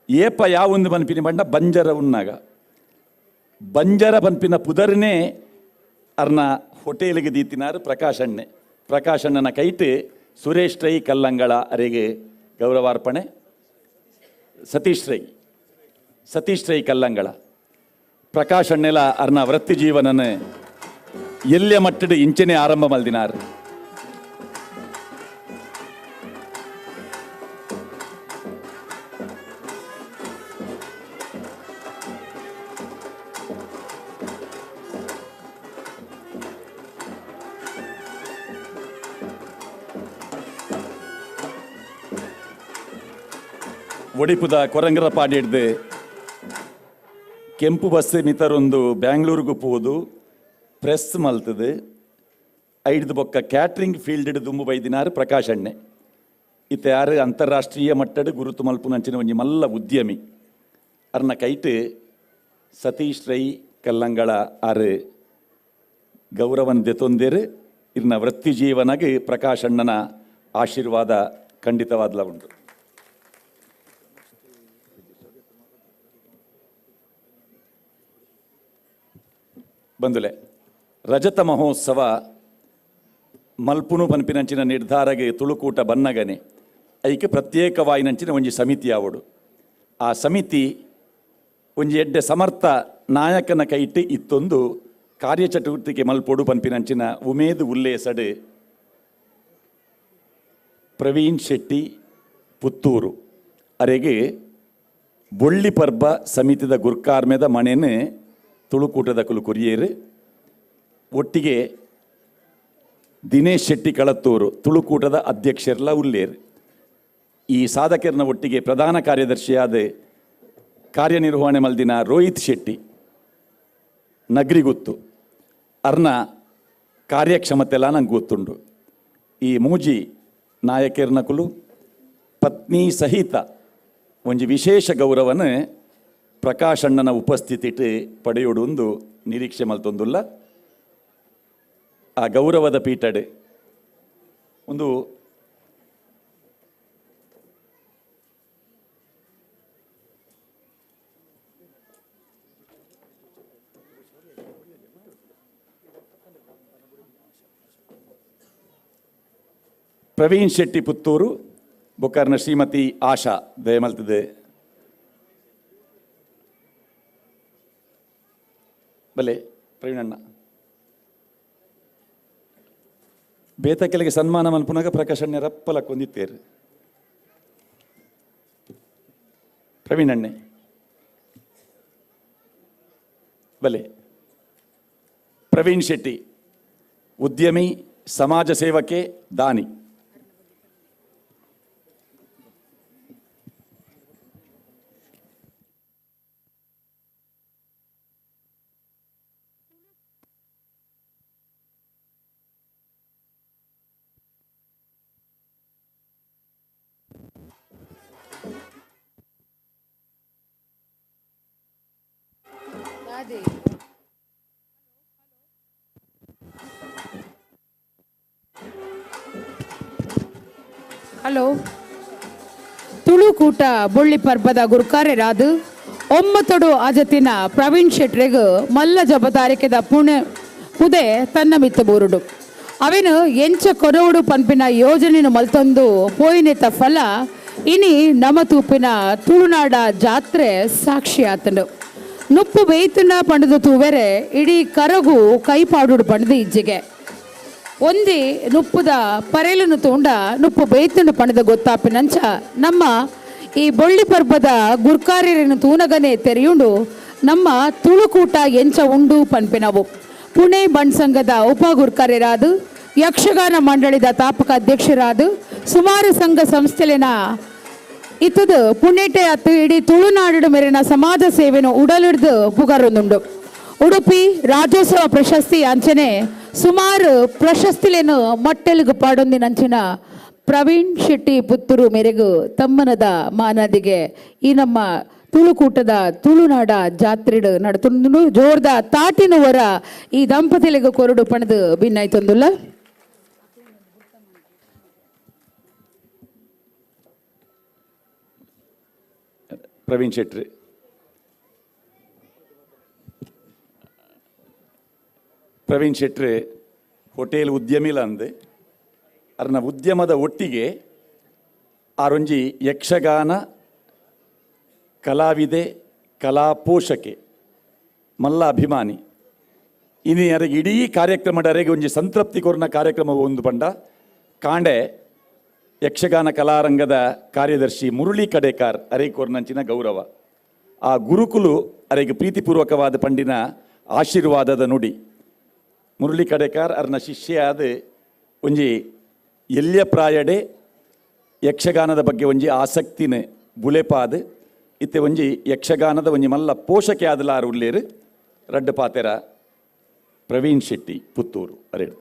[SPEAKER 6] ಏಪ ಯಾವೊಂದು ಪನ್ಪಿನಿ ಬಂಡ ಬಂಜರ ಉನ್ನಾಗ, ಬಂಜರ ಪನ್ಪಿನ ಪುದರ್ನೇ ಅರ್ನ ಹೋಟೆಲ್ಗೆ ದೀತಿನಾರು ಪ್ರಕಾಶಣ್ಣೆ. ಪ್ರಕಾಶಣ್ಣನ ಕೈಟ್ ಸುರೇಶ್ ರೈ ಕಲ್ಲಂಗಳ ಅರೆಗೆ ಗೌರವಾರ್ಪಣೆ. ಸತೀಶ್ ರೈ, ಸತೀಶ್ ರೈ ಕಲ್ಲಂಗಳ ಪ್ರಕಾಶಣ್ಣೆಲ ಅರ್ನ ವೃತ್ತಿ ಜೀವನನ ಎಲ್ಲಿಯ ಮಟ್ಟದ ಇಂಚನೆ ಆರಂಭ ಮಲ್ದಿನಾರ್. ಒಡಿಪುದ ಕೊರಂಗರ ಪಾಡಿಡ್ದು ಕೆಂಪು ಬಸ್ ಮಿತರೊಂದು ಬ್ಯಾಂಗ್ಳೂರ್ಗು ಪೋದು ಪ್ರೆಸ್ ಮಲ್ತದೆ. ಐಡ್ದು ಬೊಕ್ಕ ಕ್ಯಾಟ್ರಿಂಗ್ ಫೀಲ್ಡ್ ದುಂಬು ಬೈದಿನಾರು ಪ್ರಕಾಶಣ್ಣೆ. ಇತ್ತೆ ಯಾರು ಅಂತಾರಾಷ್ಟ್ರೀಯ ಮಟ್ಟಡ್ ಗುರುತು ಮಲ್ಪುನಂಚಿನ ಒಂಜಿ ಮಲ್ಲ ಉದ್ಯಮಿ. ಅರ್ನ ಕೈಟ್ ಸತೀಶ್ ರೈ ಕಲ್ಲಂಗಳ ಆರು ಗೌರವನ್ ದೆತೊಂದೇರು. ಇರ್ನ ವೃತ್ತಿ ಜೀವನಗೆ ಪ್ರಕಾಶಣ್ಣನ ಆಶೀರ್ವಾದ ಖಂಡಿತವಾದ್ಲ ಉಂಟು. ಬಂದುಲೆ ರಜತ ಮಹೋತ್ಸವ ಮಲ್ಪುನು ಪನ್ಪಿನಂಚಿನ ನಿರ್ಧಾರಗೆ ತುಳುಕೂಟ ಬನ್ನಗನೆ ಐಕೆ ಪ್ರತ್ಯೇಕವಾಯಿನಂಚಿನ ಒಂಜಿ ಸಮಿತಿ ಆವಡು. ಆ ಸಮಿತಿ ಒಂಜಿ ಎಡ್ಡೆ ಸಮರ್ಥ ನಾಯಕನ ಕೈಟ್ ಇತ್ತೊಂದು ಕಾರ್ಯಚಟುವಟಿಕೆ ಮಲ್ಪೊಡು ಪನ್ಪಿನಂಚಿನ ಉಮೇದು ಉಲ್ಲೇಸಡು ಪ್ರವೀಣ್ ಶೆಟ್ಟಿ ಪುತ್ತೂರು ಅರೆಗೆ ಬೊಳ್ಳಿ ಪರ್ಬ ಸಮಿತಿದ ಗುರ್ಕಾರ್ಮೆದ ಮಣೆನು ತುಳುಕೂಟದ ಕುಲು ಕೊರಿಯೇರು. ಒಟ್ಟಿಗೆ ದಿನೇಶ್ ಶೆಟ್ಟಿ ಕಳತ್ತೂರು ತುಳುಕೂಟದ ಅಧ್ಯಕ್ಷರ್ಲ ಉಲ್ಲೇರು. ಈ ಸಾಧಕರನ ಒಟ್ಟಿಗೆ ಪ್ರಧಾನ ಕಾರ್ಯದರ್ಶಿಯಾದ ಕಾರ್ಯನಿರ್ವಹಣೆ ಮಲ್ದಿನ ರೋಹಿತ್ ಶೆಟ್ಟಿ ನಗರಿಗುತ್ತು ಅರ್ನ ಕಾರ್ಯಕ್ಷಮತೆಲ್ಲ ನಂಗೆ ಗೊತ್ತುಂಡು. ಈ ಮೂಜಿ ನಾಯಕರ್ನ ಕುಲು ಪತ್ನಿ ಸಹಿತ ಒಂಜಿ ವಿಶೇಷ ಗೌರವನ ಪ್ರಕಾಶಣ್ಣನ ಉಪಸ್ಥಿತಿಟ್ ಪಡೆಯೋಡು ಒಂದು ನಿರೀಕ್ಷೆ ಮಲ್ತೊಂದುಲ್ಲ. ಆ ಗೌರವದ ಪೀಠಡೆ ಒಂದು ಪ್ರವೀಣ್ ಶೆಟ್ಟಿ ಪುತ್ತೂರು ಬೊಕ್ಕರ್ನ ಶ್ರೀಮತಿ ಆಶಾ ದಯಮಲ್ತದೆ. ಬಲೆ ಪ್ರವೀಣಣ್ಣ ಬೇತಕೆಲೆಗೆ ಸನ್ಮಾನ ಮಲ್ಪುನಾಗ ಪ್ರಕಾಶಣ್ಣ ರಪ್ಪಲ ಕೊಂದಿತ್ತೇರು. ಪ್ರವೀಣ್ ಅಣ್ಣೆ ಬಲೆ. ಪ್ರವೀಣ್ ಶೆಟ್ಟಿ ಉದ್ಯಮಿ, ಸಮಾಜ ಸೇವಕೆ, ದಾನಿ.
[SPEAKER 3] ಹಲೋ. ತುಳುಕೂಟ ಬೊಳ್ಳಿ ಪರ್ಬದ ಗುರುಕಾರ್ಯರಾದ ಒಮ್ಮತೊಡು ಅಜತಿನ ಪ್ರವೀಣ್ ಶೆಟ್ರೆಗ್ ಮಲ್ಲ ಜಬದಾರಿಕೆದ ಪುಣೆ ಪುದೆ ತನ್ನ ಮಿತ್ತ ಬೂರುಡು ಅವೆನು ಎಂಚ ಕೊರವುಡು ಪನ್ಪಿನ ಯೋಜನೆನು ಮಲ್ತೊಂದು ಪೋಯಿನೆತ ಫಲ ಇನಿ ನಮ ತೂಪಿನ ತುಳುನಾಡ ಜಾತ್ರೆ ಸಾಕ್ಷಿ ಆತಂಡು. ನುಪ್ಪು ಬೇಯ್ತುನ ಪಂಡದು ತೂವೆರೆ ಇಡೀ ಕರಗು ಕೈಪಾಡುಡು ಪಂಡದು ಇಜ್ಜಿಗೆ ಒಂದಿ ನುಪ್ಪುದ ಪರೇಲನು ತೂಂಡ ನುಪ್ಪು ಬೇಯ್ತುಂಡು ಪಂಡದ ಗೊತ್ತಾಪಿನಂಚ ನಮ್ಮ ಈ ಬೊಳ್ಳಿ ಪರ್ಬದ ಗುರ್ಕಾರ್ಯರನ್ನು ತೂನಗನೆ ತೆರೆಯುಂಡು ನಮ್ಮ ತುಳುಕೂಟ ಎಂಚ ಉಂಡು ಪನ್ಪಿನವು. ಪುಣೆ ಬಣ್ ಸಂಘದ ಉಪ ಗುರ್ಕಾರ್ಯರಾದ, ಯಕ್ಷಗಾನ ಮಂಡಳಿದ ತಾಪಕ ಅಧ್ಯಕ್ಷರಾದ, ಸುಮಾರು ಸಂಘ ಸಂಸ್ಥೆಲಿನ ಇತ್ತದು ಪುಣೆಟೆ ಅತ್ತು ಇಡೀ ತುಳುನಾಡು ಮೇರಿನ ಸಮಾಜ ಸೇವೆನು ಉಡಲಿಡ್ದು ಪುಗರೊಂದುಂಡು. ಉಡುಪಿ ರಾಜ್ಯೋತ್ಸವ ಪ್ರಶಸ್ತಿ ಅಂಚನೆ ಸುಮಾರು ಪ್ರಶಸ್ತಿಲೇನು ಮಟ್ಟೆಲ್ಗು ಪಾಡೊಂದಿನಂಚಿನ ಪ್ರವೀಣ್ ಶೆಟ್ಟಿ ಪುತ್ತೂರು ಮೇರೆಗು ತಮ್ಮನದ ಮಾನದಿಗೆ ಈ ನಮ್ಮ ತುಳುಕೂಟದ ತುಳುನಾಡ ಜಾತ್ರೆಡು ನಡತುಂಡು. ಜೋರ್ದ ತಾಟಿನವರ ಈ ದಂಪತಿಲಿಗೆ ಕೊರಡು ಪಣದು ಭಿನ್ನಾಯ್ತೊಂದುಲ್ಲ.
[SPEAKER 6] ಪ್ರವೀಣ್ ಶೆಟ್ಟಿ ಪ್ರವೀಣ್ ಶೆಟ್ಟಿ ಹೋಟೆಲ್ ಉದ್ಯಮಿಲ ಅಂದೆ ಅರ್ನ ಉದ್ಯಮದ ಒಟ್ಟಿಗೆ ಆರೊಂಜಿ ಯಕ್ಷಗಾನ ಕಲಾವಿದೆ, ಕಲಾ ಪೋಷಕೆ, ಮಲ್ಲ ಅಭಿಮಾನಿ. ಇನಿ ಅರೆಗೆ ಇಡೀ ಕಾರ್ಯಕ್ರಮದ ಅರೆಗೆ ಒಂಜಿ ಸಂತೃಪ್ತಿ ಕೊರ್ನ ಕಾರ್ಯಕ್ರಮ ಒಂದು ಪಂಡ ಕಾಂಡೆ ಯಕ್ಷಗಾನ ಕಲಾರಂಗದ ಕಾರ್ಯದರ್ಶಿ ಮುರಳಿ ಕಡೇಕಾರ್ ಅರೆ ಕೊರ್ನಂಚಿನ ಗೌರವ. ಆ ಗುರುಕುಲು ಅರೆಗೆ ಪ್ರೀತಿಪೂರ್ವಕವಾದ ಪಂಡಿನ ಆಶೀರ್ವಾದದ ನುಡಿ. ಮುರಳಿ ಕಡೇಕಾರ್ ಅರ್ನ ಶಿಷ್ಯ ಆದ ಒಂಜಿ ಎಲ್ಯ ಪ್ರಾಯಡೆ ಯಕ್ಷಗಾನದ ಬಗ್ಗೆ ಒಂಜಿ ಆಸಕ್ತಿನ ಬುಲೆಪಾದ ಇತ್ತೆ ಒಂಜಿ ಯಕ್ಷಗಾನದ ಒಂಜಿ ಮಲ್ಲ ಪೋಷಕೆ ಆದಲಾರು ಉಲ್ಲೇರು ರಡ್ಡು ಪಾತೆರ ಪ್ರವೀಣ್ ಶೆಟ್ಟಿ ಪುತ್ತೂರು ಅರೇಡು.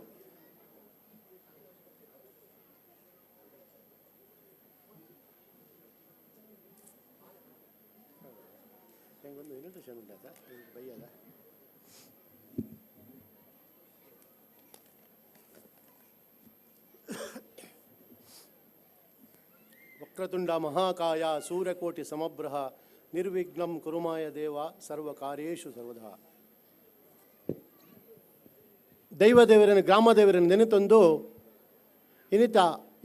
[SPEAKER 7] ವಕ್ರತುಂಡ ಮಹಾಕಾಯ ಸೂರ್ಯಕೋಟಿ ಸಮಬ್ರಹ ನಿರ್ವಿಘ್ನಂ ಕುರುಮಾಯ ದೇವ ಸರ್ವಕಾರ್ಯೇಷು ಸರ್ವದಾ. ದೈವದೇವರನ್ನು ಗ್ರಾಮದೇವರನ್ನು ನೆನೆತಂದು ಇನ್ನಿತ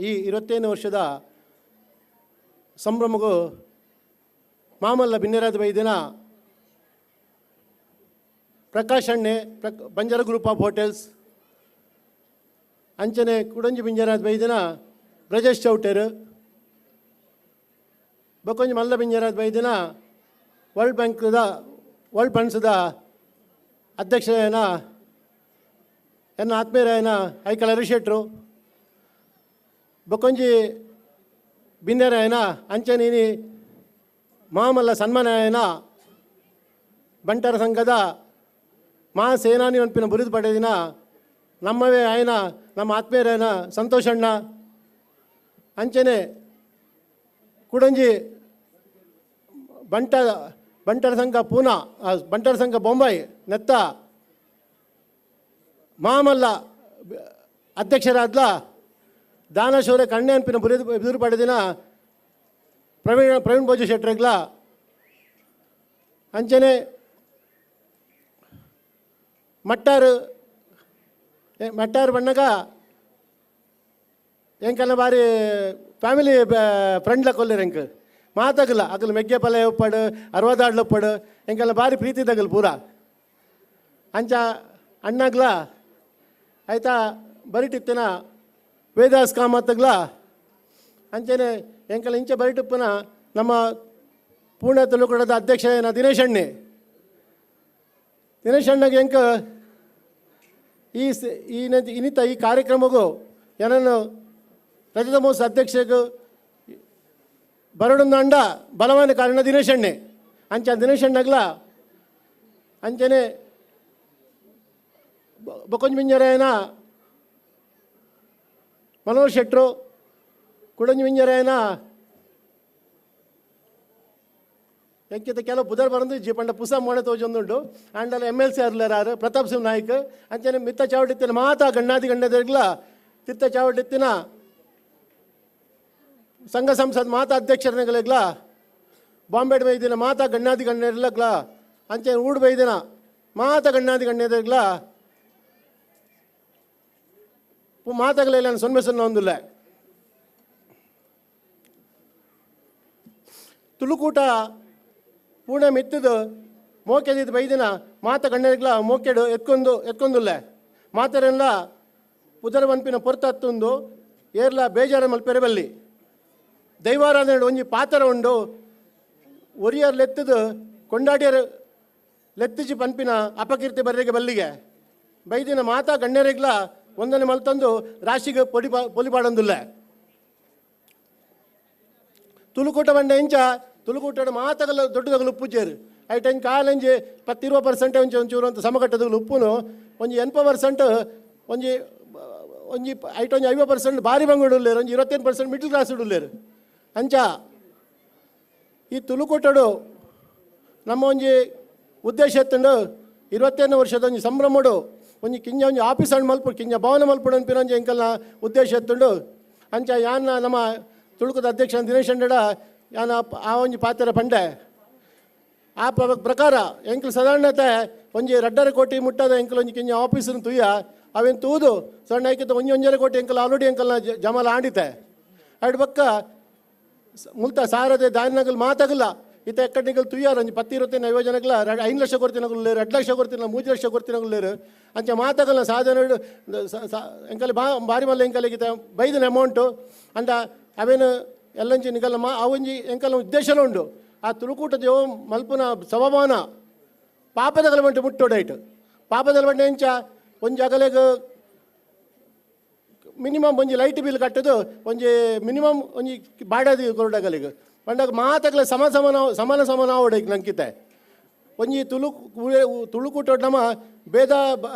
[SPEAKER 7] ಈ 27 ವರ್ಷದ ಸಂಭ್ರಮಗೂ ಮಾಮಲ್ಲ ಬಿನ್ನೆರಾದ ಬೈದಿನ ಪ್ರಕಾಶ್ ಅಣ್ಣೆ ಬಂಜಾರ ಗ್ರೂಪ್ ಆಫ್ ಹೋಟೆಲ್ಸ್ ಅಂಚನೆ ಕುಡಂಜಿ ಬಿಂಜರಾದ ಬೈದಿನ ಬ್ರಜೇಶ್ ಚೌಟೇರು ಬೊಕೊಂಜಿ ಮಲ್ಲ ಬಿಂಜರಾದ ಬೈದಿನ ವರ್ಲ್ಡ್ ಬ್ಯಾಂಕ್ದ ವರ್ಲ್ಡ್ ಫಂಡ್ಸ್ದ ಅಧ್ಯಕ್ಷನ ಎನ್ನ ಆತ್ಮೀಯರಾಯನ ಐಕಳ ಹರಿಶೆಟ್ರು ಬೊಕೊಂಜಿ ಬಿಂದೆರಾಯನ ಅಂಚನೇನಿ ಮಾಮಲ್ಲ ಸನ್ಮಾನಾಯನ ಬಂಟರ ಸಂಘದ ಮಹಾ ಸೇನಾನಿ ಒನ್ಪಿನ ಬುರಿದು ಪಡೆದಿನ ನಮ್ಮವೇ ಆಯನ ನಮ್ಮ ಆತ್ಮೀಯರಾಯನ ಸಂತೋಷಣ್ಣ ಅಂಚನೆ ಕುಡಂಜಿ ಬಂಟರ ಸಂಘ ಪೂನಾ ಬಂಟರ ಸಂಘ ಬೊಂಬಾಯಿ ನೆತ್ತ ಮಾಮಲ್ಲ ಅಧ್ಯಕ್ಷರಾದ್ಲ ದಾನಶೂರ ಕಣ್ಣೆ ಅನ್ಪಿನ ಬಿರುದು ಪಡೆದಿನ ಪ್ರವೀಣ್ ಭೋಜ ಶೆಟ್ರೆಗ್ಲ ಅಂಚನೆ ಮಟ್ಟಾರು ಮಟ್ಟಾರು ಬಣ್ಣಗ ಎಂಕಲ್ನ ಬಾರಿ ಫ್ಯಾಮಿಲಿ ಫ್ರೆಂಡ್ಲ ಕೊಲ್ಲಿರ ಎಂಕ್ ಮಾತಾಗಲ್ಲ ಅಗಲು ಮೆಗ್ಗೆ ಪಲ್ಯ ಉಪ್ಪಾಡು ಅರವದಾಡ್ಲ ಉಪ್ಪಾಡು ಎಂಕಲ್ನ ಬಾರಿ ಪ್ರೀತಿ ತಗಲ್ ಪೂರ ಅಂಚ ಅಣ್ಣಗ್ಲ ಆಯ್ತಾ ಬರಿಟಿತ್ತಿನ ವೇದಾಸ್ ಕಾಮತ್ತಗ್ಲ ಅಂಚನೆ ಎಂಕಲ್ ಇಂಚ ಬರಿಟಿಪ್ಪನ ನಮ್ಮ ಪೂಣೆ ತುಳುಕೂಟದ ಅಧ್ಯಕ್ಷ ದಿನೇಶ್ ಅಣ್ಣೆ. ದಿನೇಶ್ ಅಣ್ಣಗೆ ಎಂಕ ಈ ಇನ್ನಿತ ಈ ಕಾರ್ಯಕ್ರಮಕ್ಕೂ ಏನನ್ನು ರಜತ ಮಹೋತ್ಸವ ಅಧ್ಯಕ್ಷಗೂ ಬರಡೊಂದು ಬಲವಾನ ಕಾರಣ ದಿನೇಶ್ ಅಣ್ಣೆ. ಅಂಚ ದಿನೇಶ್ ಅಣ್ಣಗ್ಲ ಅಂಚನೆ ಬೊಕೊಂಜ್ ಮಿಂಜರಾಯನ ಮನೋಹರ್ ಶೆಟ್ರು, ಕುಡಂಜ್ ಮಿಂಜರಾಯನ ಎಂಕಿತ ಕೆಲವು ಪುದರ್ ಬರಂದು ಜಿ ಪಂಡ ಪುಸ ಮೋಣೆ ತೋಜೊಂದುಂಡು ಆಂಡಲ ಎಮ್ ಎಲ್ ಸಿ ಅರ್ಲರಾರು ಪ್ರತಾಪ್ ಸಿಂಗ್ ನಾಯ್ಕ್ ಅಂಚನೆ ಮಿತ್ತ ಚಾವಡಿತ್ತಿನ ಮಾತಾ ಗಣ್ಣಾದಿ ಗಣ್ಯದರ್ಗ್ಲ ತಿತ್ತ ಚಾವಡಿತ್ತಿನ ಸಂಘ ಸಂಸದ್ ಮಾತಾ ಅಧ್ಯಕ್ಷರನೆಗಳಿಗ್ಲ ಬಾಂಬೆ ಬೈದಿನ ಮಾತಾ ಗಣ್ಣಾದಿ ಗಣ್ಯರ್ಲಗ್ಲ ಅಂಚನೆ ಊಡು ಬೈದಿನ ಮಾತಾ ಗಣ್ಣಾದಿ ಗಣ್ಯದರ್ಗ್ಲ ಮಾತಾಗಲಿಲ್ಲ ಸೊನ್ನೆ ಸೊನ್ನೆ ಒಂದಿಲ್ಲ. ತುಳುಕೂಟ ಪೂಣೆ ಮಿತ್ತದು ಮೋಕೆದಿದ್ದು ಬೈದಿನ ಮಾತ ಗಣ್ಯರಿಗ್ಲ ಮೋಕೆಡು ಎತ್ಕೊಂಡು ಎತ್ಕೊಂದುಲ್ಲ ಮಾತರೆಲ್ಲ ಪುದರ ವನ್ಪಿನ ಪೊರ್ತತ್ತೊಂದು ಏರ್ಲ ಬೇಜಾರ ಮಲ್ಪೆರೆ ಬಲ್ಲಿ ದೈವಾರಾಧನೆ ಒಂಜಿ ಪಾತ್ರ ಉಂಡು ಒರಿಯರ್ ಲೆತ್ತದು ಕೊಂಡಾಡಿಯರ್ ಲೆತ್ತಿಜಿ ಪನ್ಪಿನ ಅಪಕೀರ್ತಿ ಬರ್ರಿಗೆ ಬಲ್ಲಿಗೆ ಬೈದಿನ ಮಾತಾ ಗಣ್ಯರಿಗ್ಲ ಒಂದನೆ ಮಲ್ತಂದು ರಾಶಿಗೆ ಪೊಡಿ ಪೊಲಿಪಾಡೊಂದುಲ್ಲ. ತುಳುಕೂಟ ಬಂಡ ಇಂಚ ತುಳುಕೂಟದ ಮಾತಗಲ ದೊಡ್ಡದಗಲು ಉಪ್ಪುಜೇರು ಐಟ್ ಅಂಚ ಕಾಲಂಜಿ 10-20% ಒಂಚಿ ಒಂಚೂರು ಅಂತ ಸಮಗಟ್ಟದಗಲು ಉಪ್ಪುನು ಒಂಜಿ 80% ಒಂಜಿ ಒಂಜಿ ಐಟ್ ಒಂಜಿ 50% ಭಾರಿ ಬಂಗುಡುಲ್ಲೇರು ಒಂಜಿ 25% ಮಿಡ್ಲ್ ಕ್ಲಾಸ್ ಉಡುಲ್ಲೇರು. ಅಂಚ ಈ ತುಳುಕೂಟಡು ನಮ್ಮ ಒಂಜಿ ಉದ್ದೇಶ ಎತ್ತುಂಡು 25 ವರ್ಷದ ಒಂಜಿ ಸಂಭ್ರಮಡು ಒಂಜಿ ಕಿಂಜ ಒಂಜಿ ಆಫೀಸ್ ಹಣ್ಣು ಮಲ್ಪು ಕಿಂಜ ಭವನ ಮಲ್ಪುಡು ಅನ್ಪಿನ ಒಂಜಿ ಎಂಕಲ್ನ ಉದ್ದೇಶ ಎತ್ತುಂಡು. ಅಂಚ ಯಾನ್ನ ನಮ್ಮ ತುಳುಕದ ಅಧ್ಯಕ್ಷ ದಿನೇಶ್ ಅಂಡಡ ಯಾನ ಆ ಒಂಜಿ ಪಾತ್ರ ಪಂಡೆ ಆ ಪ್ರಕಾರ ಎಂಕಲ್ ಸಾಧಾರಣತೆ ಒಂಜಿ 2.5 ಕೋಟಿ ಮುಟ್ಟದ ಎಂಕಲ್ ಒಂಜಿ ಕಿಂಜ ಆಫೀಸನ್ನು ತುಯ್ಯ ಅವೇನು ತೂದು ಸಣ್ಣ ಐಕಿತ ಒಂಜಿ 1.5 ಕೋಟಿ ಎಂಕಲ್ ಆಲ್ರೆಡಿ ಎಂಕಲ್ನ ಜಮಾಲ ಆಂಡಿತೆ ಅಡ್ ಬಕ್ಕ ಮುಲ್ತ ಸಾರದೆ ದಾರಿನಗಲ್ ಮಾತಾಗಲ್ಲ ಇತ್ತ ಎಕ್ಕಡಿಗಲ್ ತುಯ್ಯಾರ ಒಂಜಿ 10-20 50 ಜನಗಳ 5 ಲಕ್ಷ ಕೊಡ್ತಿನಗುಲ್ಲೇರು 2 ಲಕ್ಷ ಕೊಡ್ತಿನ 3 ಲಕ್ಷ ಕೊಡ್ತಿನಗುಲ್ಲೇರು ಅಂಚ ಮಾತಾಗಲ್ಲ ಸಾಧನ ಎಂಕಲ್ ಭಾರಿ ಮಲ್ಲ ಎಂಕಲಿಗಿತ ಬೈದಿನ ಅಮೌಂಟು ಅಂಡ ಅವೇನು ಎಲ್ಲಂಜಿ ನಿಗಲ್ಲ ಮಾ ಆ ಒಂಜಿ ಎಂಕಲ್ ಉದ್ದೇಶನ ಉಂಡು ಆ ತುಳುಕೂಟ ದೇವ ಮಲ್ಪುನ ಸವಮಾನ ಪಾಪದಗಲ ಬಂಟು ಮುಟ್ಟೋಡೈಟ್ ಪಾಪದಲ ಬಂಟು ಎಂಚ ಒಂಜಿ ಅಗಲೆಗ್ ಮಿನಿಮಮ್ ಒಂಜಿ ಲೈಟ್ ಬಿಲ್ ಕಟ್ಟದು ಒಂಜಿ ಮಿನಿಮಮ್ ಒಂಜಿ ಬಾಡದಿ ಕೊರಡಗಲಿಗೆ ಪಂಡಾಗ ಮಾತಗಲ ಸಮ ಸಮಾನ ಸಮಾನ ಸಮಾನ ಆವಡೈಕ್ ನಂಕಿತೆ ಒಂಜಿ ತುಳುಕೂಟ ನಮ್ಮ ಭೇದ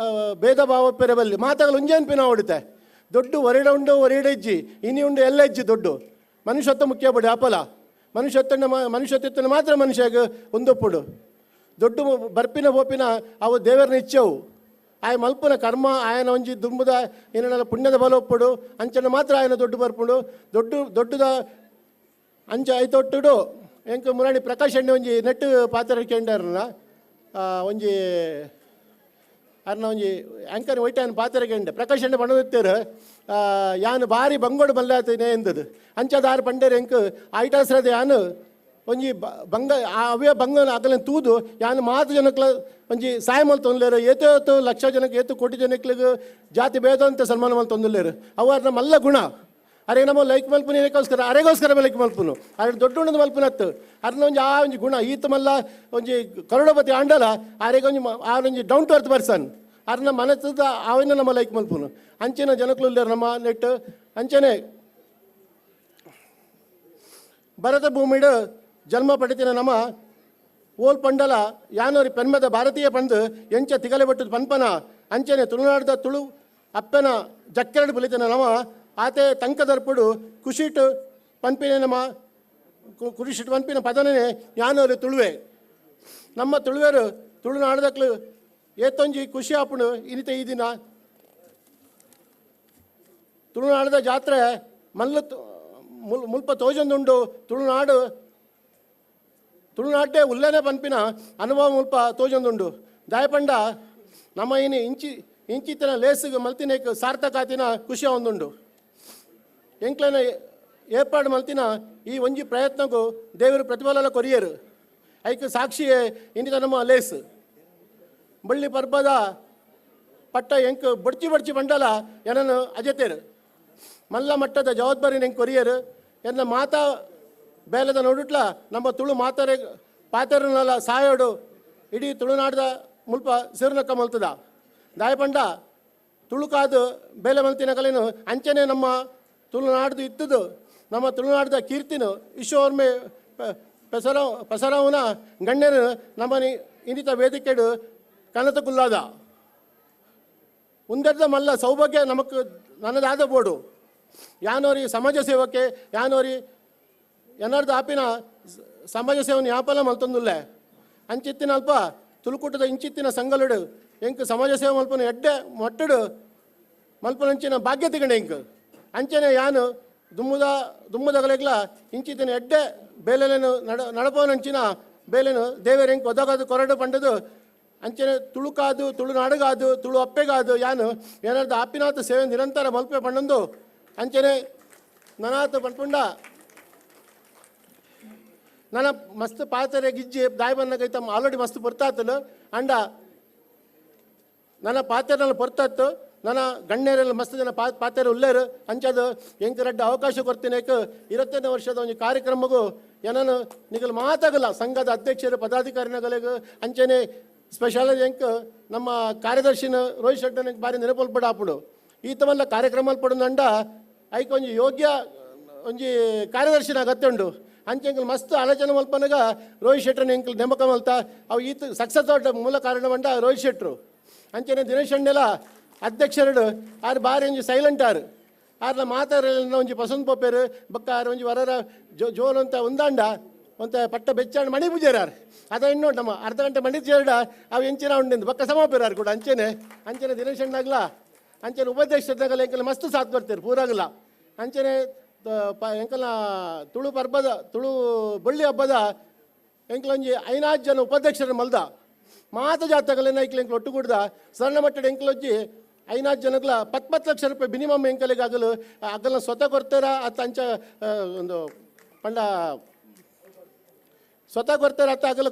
[SPEAKER 7] ಭೇದ ಭಾವ ಪೆರಬಲ್ಲಿ ಮಾತಗಲ ಒಂಜೇನ್ಪಿನ ಹೊಡಿತೆ ದೊಡ್ಡ ಒರಿಡ ಉಂಡು ಒರಿಡ ಇಜ್ಜಿ ಇನಿ ಉಂಡು ಎಲ್ಲ ಇಜ್ಜಿ ದೊಡ್ಡ ಮನುಷ್ಯತ್ವ ಮುಖ್ಯ ಬಡಿ ಅಪಲ ಮನುಷ್ಯತ್ವನ ಮನುಷ್ಯತ್ವನ ಮಾತ್ರ ಮನುಷ್ಯಗ ಒಂದೊಪ್ಪುಡು ದೊಡ್ಡ ಬರ್ಪಿನ ಬೋಪಿನ ಅವು ದೇವರನ್ನ ಇಚ್ಛೆವು ಆಯ ಮಲ್ಪುನ ಕರ್ಮ ಆಯನ ಒಂಜಿ ದುಂಬುದ ಏನೇನೆಲ್ಲ ಪುಣ್ಯದ ಬಲ ಒಪ್ಪುಡು ಅಂಚನ ಮಾತ್ರ ಆಯನ ದೊಡ್ಡ ಬರ್ಪುಡು ದೊಡ್ಡ ದೊಡ್ಡದ ಅಂಚ ಐತೊಟ್ಟುಡು ಎಂಕ ಮುರಾಣಿ ಪ್ರಕಾಶ್ ಅಣ್ಣೆ ಒಂಜಿ ನೆಟ್ಟು ಪಾತ್ರ ಕೇಂಡರ್ನ ಒಂಜಿ ಅರ್ನ ಒಂಜಿ ಆ್ಯಂಕರ್ ಒಯ್ಟಾನ್ ಪಾತ್ರ ಕೇಂಡೆ ಪ್ರಕಾಶ್ ಅಣ್ಣೆ ಬಣ್ಣದಿತ್ತೇರು ಯಾನು ಭಾರಿ ಬಂಗೋಡು ಬಲ್ಲಾತೇನೆ ಎಂದದು ಅಂಚದಾರು ಪಂಡೇರು ಎಂಕ್ ಐಟಾಸ್ರದ ಯಾನು ಒಂಜಿ ಬಂಗ ಅವೇ ಬಂಗನ ಅಗಲ ತೂದು ಯಾನು ಮಾತು ಜನಕ್ಲ ಒಂಜಿ ಸಾಯ ಮಲ್ ತೊಂದಲೇರು ಏತೋ ಏತೋ ಲಕ್ಷ ಜನಕ್ಕೆ ಏತು ಕೋಟಿ ಜನಕ್ಲಿಗೆ ಜಾತಿ ಭೇದ ಅಂತ ಸನ್ಮಾನ ಮಲ್ ತೊಂದಲೇರು ಅವರ ಮಲ್ಲ ಗುಣ ಅರೆ ನಮ್ಮ ಲೈಕ್ ಮಲ್ಪುನ ಏನಕ್ಕೋಸ್ಕರ ಅರೆಗೋಸ್ಕರ ಲೈಕ್ ಮಲ್ಪುನು ಅರೆ ದೊಡ್ಡ ಉಂಡು ಮಲ್ಪುನತ್ತು ಅರ್ನ ಒಂಜಿ ಆ ಒಂಜಿ ಗುಣ ಈತ ಮಲ್ಲ ಒಂಜಿ ಕರೋಡಪತಿ ಆಂಡಲ ಆರೆಗೆ ಒಂಜಿ ಆ ಒಂಜಿ ಡೌನ್ ಟು ಅರ್ತ್ ಪರ್ಸನ್ ಅರ್ನ ಮನಸ್ಸದ ಆವಿನ ನಮ್ಮ ಲೈಕ್ ಮಲ್ಪುನು ಅಂಚಿನ ಜನಕ್ಲು ನಮ್ಮ ನೆಟ್ ಅಂಚನೆ ಭರತ ಭೂಮಿಡು ಜನ್ಮ ಪಡೆತಿನ ನಮ್ಮ ಓಲ್ ಪಂಡಲ ಯಾನೋರಿ ಪೆನ್ಮದ ಭಾರತೀಯ ಪಂದು ಎಂಚ ತಿಗಲೆ ಬಟ್ಟದ ಪನ್ಪನ ಅಂಚನೆ ತುಳುನಾಡದ ತುಳು ಅಪ್ಪನ ಜಕ್ಕೆರಡು ಬಲಿತನ ನಮ ಆತೆ ತಂಕದರ್ಪುಡು ಕುಶಿಟ್ ಪನ್ಪಿನ ನಮ್ಮ ಕುಶಿಟ್ ಪನ್ಪಿನ ಪದನೇ ಯಾನೋರಿ ತುಳುವೆ ನಮ್ಮ ತುಳುವೆರು ತುಳುನಾಡದಕ್ಲು ಏತೊಂಜಿ ಖುಷಿ ಆಪುಣು ಇನಿತ ಈ ದಿನ ತುಳುನಾಡದ ಜಾತ್ರೆ ಮಲ್ಲ ಮುಲ್ಪ ತೋಜೊಂದುಂಡು ತುಳುನಾಡು ತುಳುನಾಟೆ ಉಲ್ಲೇನೆ ಪನ್ಪಿನ ಅನುಭವ ಮುಲ್ಪ ತೋಜೊಂದುಂಡು ದಾಯಪಂಡ ನಮ್ಮ ಇನಿ ಇಂಚಿ ಇಂಚಿತನ ಲೇಸಿಗೆ ಮಲ್ತಿನೇಕ್ ಸಾರ್ಥಕ ಆತಿನ ಖುಷಿ ಒಂದುಂಡು ಎಂಕ್ಲನ ಏರ್ಪಾಡು ಮಲ್ತಿನ ಈ ಒಂಜಿ ಪ್ರಯತ್ನಕ್ಕೂ ದೇವರು ಪ್ರತಿಫಲನ ಕೊರಿಯರು ಐಕ್ ಸಾಕ್ಷಿಯೇ ಇನ್ನಿತ ನಮ್ಮ ಲೇಸ್ ಬಳ್ಳಿ ಪರ್ಬದ ಪಟ್ಟ ಎಂಕ್ ಬಡ್ಚಿ ಬಡ್ಚಿ ಬಂಡಲ ಏನನ್ನು ಅಜತೇರು ಮಲ್ಲ ಮಟ್ಟದ ಜವಾಬ್ದಾರಿ ಎಂಕ್ ಕೊರಿಯರು ಎನ್ನ ಮಾತಾ ಬೇಲೆದ ನೋಡುಟ್ಲ ನಮ್ಮ ತುಳು ಮಾತಾರೆ ಪಾತೆರನಲ್ಲ ಸಾಯೋಡು ಇಡೀ ತುಳುನಾಡದ ಮುಲ್ಪ ಸಿರುನಕ್ಕ ಮಲ್ತದ ದಾಯಪಂಡ ತುಳುಕಾದು ಬೇಲೆ ಮಲ್ತಿನ ಕಲೆನು ಅಂಚನೆ ನಮ್ಮ ತುಳುನಾಡ್ದು ಇತ್ತದು ನಮ್ಮ ತುಳುನಾಡದ ಕೀರ್ತಿನು ವಿಶ್ವವರ್ಮೆ ಪಸರವನ ಗಣ್ಯರು ನಮ್ಮನಿ ಇನ್ನಿತ ವೇದಿಕೆಡು ಕನತಕುಲ್ಲಾದ ಉಂದೆರ್ದ ಮಲ್ಲ ಸೌಭಾಗ್ಯ ನಮಕ್ ನನ್ನದಾದ ಬೋಡು ಯಾನೋರಿ ಸಮಾಜ ಸೇವಕ್ಕೆ ಯಾನೋರಿ ಎನ್ನಾರ್ದ ಆಪಿನ ಸಮಾಜ ಸೇವನೆ ಯಾಪಲ ಮಲ್ತೊಂದುಲ್ಲೆ ಅಂಚಿತ್ತಿನ ಅಲ್ಪ ತುಳುಕೂಟದ ಇಂಚಿತ್ತಿನ ಸಂಗಲುಡು ಎಂಕ್ ಸಮಾಜ ಸೇವೆ ಮಲ್ಪನ ಎಡ್ಡೆ ಮೊಟ್ಟಡು ಮಲ್ಪನಂಚಿನ ಭಾಗ್ಯ ತಿಗಂಡೆ ಎಂಕ್ ಅಂಚನೆ ಯಾನು ದುಮ್ಮದ ದುಮ್ಮದಗಲೆಗ್ಲ ಇಂಚಿತ್ತಿನ ಎಡ್ಡೆ ಬೇಲೆಲೇನು ನಡಪವನಂಚಿನ ಬೇಲೆನು ದೇವೇರು ಎಂಕ್ ಒದಗದು ಕೊರಡು ಪಂಡದು ಅಂಚನೆ ತುಳುಕಾದು ತುಳುನಾಡುಗಾದು ತುಳು ಅಪ್ಪೆಗಾದು ಯಾನು ಏನಾರ್ದು ಆಪಿನಾಥ ಸೇವೆ ನಿರಂತರ ಮಲ್ಪೆ ಪಂಡೊಂದು ಅಂಚನೆ ನನಾತ ಪಂಡ್ಪುಂಡ ನನ್ನ ಮಸ್ತ್ ಪಾತ್ರೆ ಗಿಜ್ಜಿ ದಾಯಿ ಬನ್ನಗ ತಮ್ಮ ಆಲ್ರೆಡಿ ಮಸ್ತ್ ಪೊರ್ತಾತಲು ಅಂಡ ನನ್ನ ಪಾತ್ರೆನಲ್ಲಿ ಪೊರ್ತಾತು ನನ್ನ ಗಣ್ಯರೆಲ್ಲ ಮಸ್ತ್ ಜನ ಪಾತ್ರೆ ಉಲ್ಲೇರು ಅಂಚದು ಎಂಕ್ ರಡ್ಡ ಅವಕಾಶ ಕೊಡ್ತೀನಿ 25ನೇ ವರ್ಷದ ಒಂದು ಕಾರ್ಯಕ್ರಮಗೂ ಏನನು ನಿಗಲು ಮಾತಾಗಲ್ಲ ಸಂಘದ ಅಧ್ಯಕ್ಷರು ಪದಾಧಿಕಾರಿನಗಲಿಗೂ ಅಂಚನೆ ಸ್ಪೆಷಲ್ ಎಂಕ್ ನಮ್ಮ ಕಾರ್ಯದರ್ಶಿನ ರೋಹಿತ್ ಶೆಟ್ಟನ ಬಾರಿ ನೆನಪಲ್ಪಡ ಆಪುಡು ಈತಮಲ್ಲ ಕಾರ್ಯಕ್ರಮ ಪಡುಂಡ ಐಕ್ ಒಂಜಿ ಯೋಗ್ಯ ಒಂಜಿ ಕಾರ್ಯದರ್ಶಿನ ಅಗತ್ಯ ಉಂಡು ಅಂಚೆಂಕಲ್ ಮಸ್ತ್ ಆಲೋಚನೆ ಮಲ್ಪನಗ ರೋಹಿತ್ ಶೆಟ್ಟರ್ನ ಎಂಕಲ್ ನೇಮಕ ಮಲ್ತ ಅವು ಈತ ಸಕ್ಸಸ್ ಆದ ಮೂಲ ಕಾರಣ ಬಂಡ ರೋಹಿತ್ ಶೆಟ್ಟರು ಅಂಚನೆ ದಿನೇಶ್ ಅಣ್ಣೆಲ ಅಧ್ಯಕ್ಷರುಡು ಆರು ಬಾರಿ ಒಂಜಿ ಸೈಲೆಂಟ್ ಆರು ಆರ್ಲ ಮಾತಾರಲ್ಲ ಒಂಜಿ ಪಸಂದ್ ಪೋಪೇರು ಬಕ್ಕ ಆರು ಒಂಜಿ ವರರ ಜೋಲ್ ಅಂತ ಒಂದಾಂಡ ಒಂತ ಪಟ್ಟ ಬೆಚ್ಚಾಂಡ್ ಮಣಿ ಪೂಜಾರಾರು ಅದ ಇನ್ನೂ ನಮ್ಮ ಅರ್ಧ ಗಂಟೆ ಮಣಿ ചേರಡ ಅವು ಎಂಚಿನ ಉಂಡಿಂದು ಬಕ್ಕ ಸಮಾಪೇರಾರು ಕೂಡ ಅಂಚೆನೆ ಅಂಚನೆ ದಿನೇಶ್ ಅಣ್ಣಾಗ್ಲ ಅಂಚನೆ ಉಪಾಧ್ಯಕ್ಷರಾಗಲ ಎಂಕಲ್ ಮಸ್ತ್ ಸಾಥ್ ಕೊಡ್ತೀರಿ ಪೂರಾಗಲ ಅಂಚನೆ ಎಂಕಲ್ನ ತುಳು ಪರ್ಬದ ತುಳು ಬಳ್ಳಿ ಹಬ್ಬದ ಎಂಕಲೊಂಜಿ 5 ಜನ ಉಪಾಧ್ಯಕ್ಷರ ಮಲ್ದ ಮಾತ ಜಾತಕಲೆನ ಐಕ್ಲ ಎಂಕಲ್ ಒಟ್ಟುಗೂಡ್ದ ಸಣ್ಣ ಮಟ್ಟದ ಎಂಕಲೊಂಜಿ 5 ಜನಗಳ 10 ಲಕ್ಷ ರೂಪಾಯಿ ಮಿನಿಮಮ್ ಎಂಕಲಿಗೆ ಆಗಲು ಅಗಲ್ನ ಸ್ವತಃ ಕೊಡ್ತಾರ ಅತ್ತ ಅಂಚ ಒಂದು ಪಂಡ ಸ್ವತಃ ಕೊಡ್ತಾರೆ ಅತ್ತ ಆಗಲು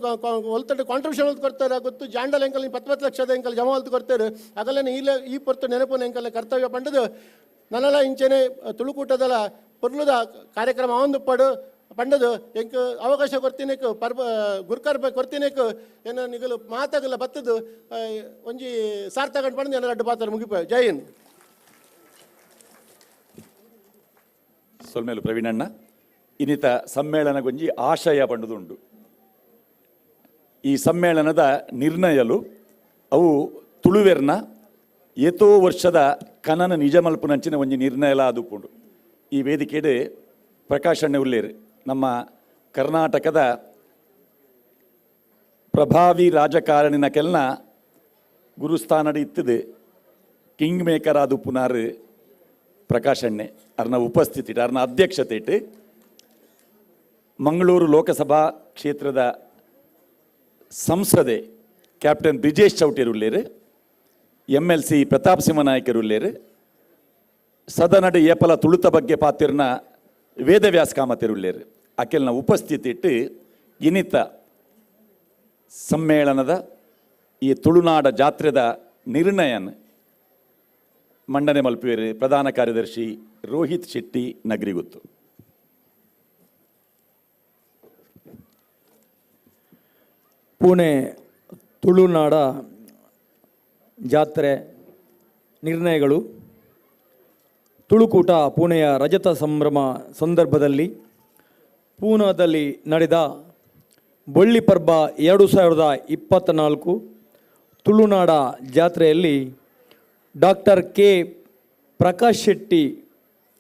[SPEAKER 7] ಒಲ್ತಟ್ಟು ಕಾಂಟ್ರಿಬ್ಯೂಷನ್ ಹೊಲ್ತು ಕೊಡ್ತಾರೆ ಗೊತ್ತು ಜಾಂಡಲ್ ಎಂಕಲ್ 10 ಲಕ್ಷದ ಎಂಕಲ್ ಜಮಾ ಹೊಲ್ತು ಕೊಡ್ತಾರೆ ಆಗಲೇ ಈ ಪೊರ್ತು ನೆನಪು ಎಂಕಲ್ನ ಕರ್ತವ್ಯ ಪಂಡದು ನನ್ನಲ ಇಂಚೆನೆ ತುಳುಕೂಟದಲ ಪೊರ್ಲುದ ಕಾರ್ಯಕ್ರಮ ಆವಂದುಪ್ಪಡು ಪಂಡದು ಎಂಕ್ ಅವಕಾಶ ಕೊಡ್ತೀನಿಕ್ ಪರ್ಬ ಗುರ್ಕರ್ ಕೊಡ್ತೀನಿಕ್ ಏನ ನಿಗಲು ಮಾತಾಗಲ್ಲ ಬತ್ತದು ಒಂಜಿ ಸಾರ್ಥಕ ಪಂಡದು ಏನ ಅಡ್ಡು ಪಾತ್ರ ಮುಗಿಪ. ಜೈ ಹಿಂದ್.
[SPEAKER 6] ಸೊಲ್ಮೇಲು ಪ್ರವೀಣಣ್ಣ ಇನ್ನಿತ ಸಮ್ಮೇಳನಗೊಂಜಿ ಆಶಯ ಪಂಡದುಂಡು. ಈ ಸಮ್ಮೇಳನದ ನಿರ್ಣಯಲು ಅವು ತುಳುವೆರ್ನ ಏತೋ ವರ್ಷದ ಕನನ ನಿಜಮಲ್ಪುನಂಚಿನ ಒಂಜಿ ನಿರ್ಣಯಲ ಆದುಪುಂಡು. ಈ ವೇದಿಕೆಡೆ ಪ್ರಕಾಶಣ್ಣ ಉಲ್ಲೇರು ನಮ್ಮ ಕರ್ನಾಟಕದ ಪ್ರಭಾವಿ ರಾಜಕಾರಣಿನ ಕೆಲ್ನ ಗುರುಸ್ಥಾನಡಿ ಇತ್ತದೆ ಕಿಂಗ್ ಮೇಕರ್ ಆದುಪುನಾರು ಪ್ರಕಾಶಣ್ಣೆ ಅರ್ನ ಉಪಸ್ಥಿತಿ ಅರ್ನ ಅಧ್ಯಕ್ಷತೆ ಇಟ್ಟು ಮಂಗಳೂರು ಲೋಕಸಭಾ ಕ್ಷೇತ್ರದ ಸಂಸದೆ ಕ್ಯಾಪ್ಟನ್ ಬ್ರಿಜೇಶ್ ಚೌಟೇರುಲ್ಲೇರು, MLC Pratap ಸಿಂಹನಾಯಕರುಲ್ಲೇರು, ಸದನಡು ಏಪಲ ತುಳುತ ಬಗ್ಗೆ ಪಾತಿರ್ನ ವೇದವ್ಯಾಸ ಕಾಮತಿರುಲ್ಲೇರು ಅಕೆಲ್ನ ಉಪಸ್ಥಿತಿ ಇಟ್ಟು ಇನಿತ ಸಮ್ಮೇಳನದ ಈ ತುಳುನಾಡ ಜಾತ್ರೆದ ನಿರ್ಣಯನ ಮಂಡನೆ ಮಲ್ಪುವೇರು ಪ್ರಧಾನ ಕಾರ್ಯದರ್ಶಿ ರೋಹಿತ್ ಶೆಟ್ಟಿ ನಗರಿಗುತ್ತು.
[SPEAKER 18] ಪುಣೆ ತುಳುನಾಡ ಜಾತ್ರೆ ನಿರ್ಣಯಗಳು. ತುಳುಕೂಟ ಪುಣೆಯ ರಜತ ಸಂಭ್ರಮ ಸಂದರ್ಭದಲ್ಲಿ ಪೂನಾದಲ್ಲಿ ನಡೆದ ಬೊಳ್ಳಿ ಪರ್ಬ 2024 ತುಳುನಾಡ ಜಾತ್ರೆಯಲ್ಲಿ ಡಾಕ್ಟರ್ ಕೆ ಪ್ರಕಾಶ್ ಶೆಟ್ಟಿ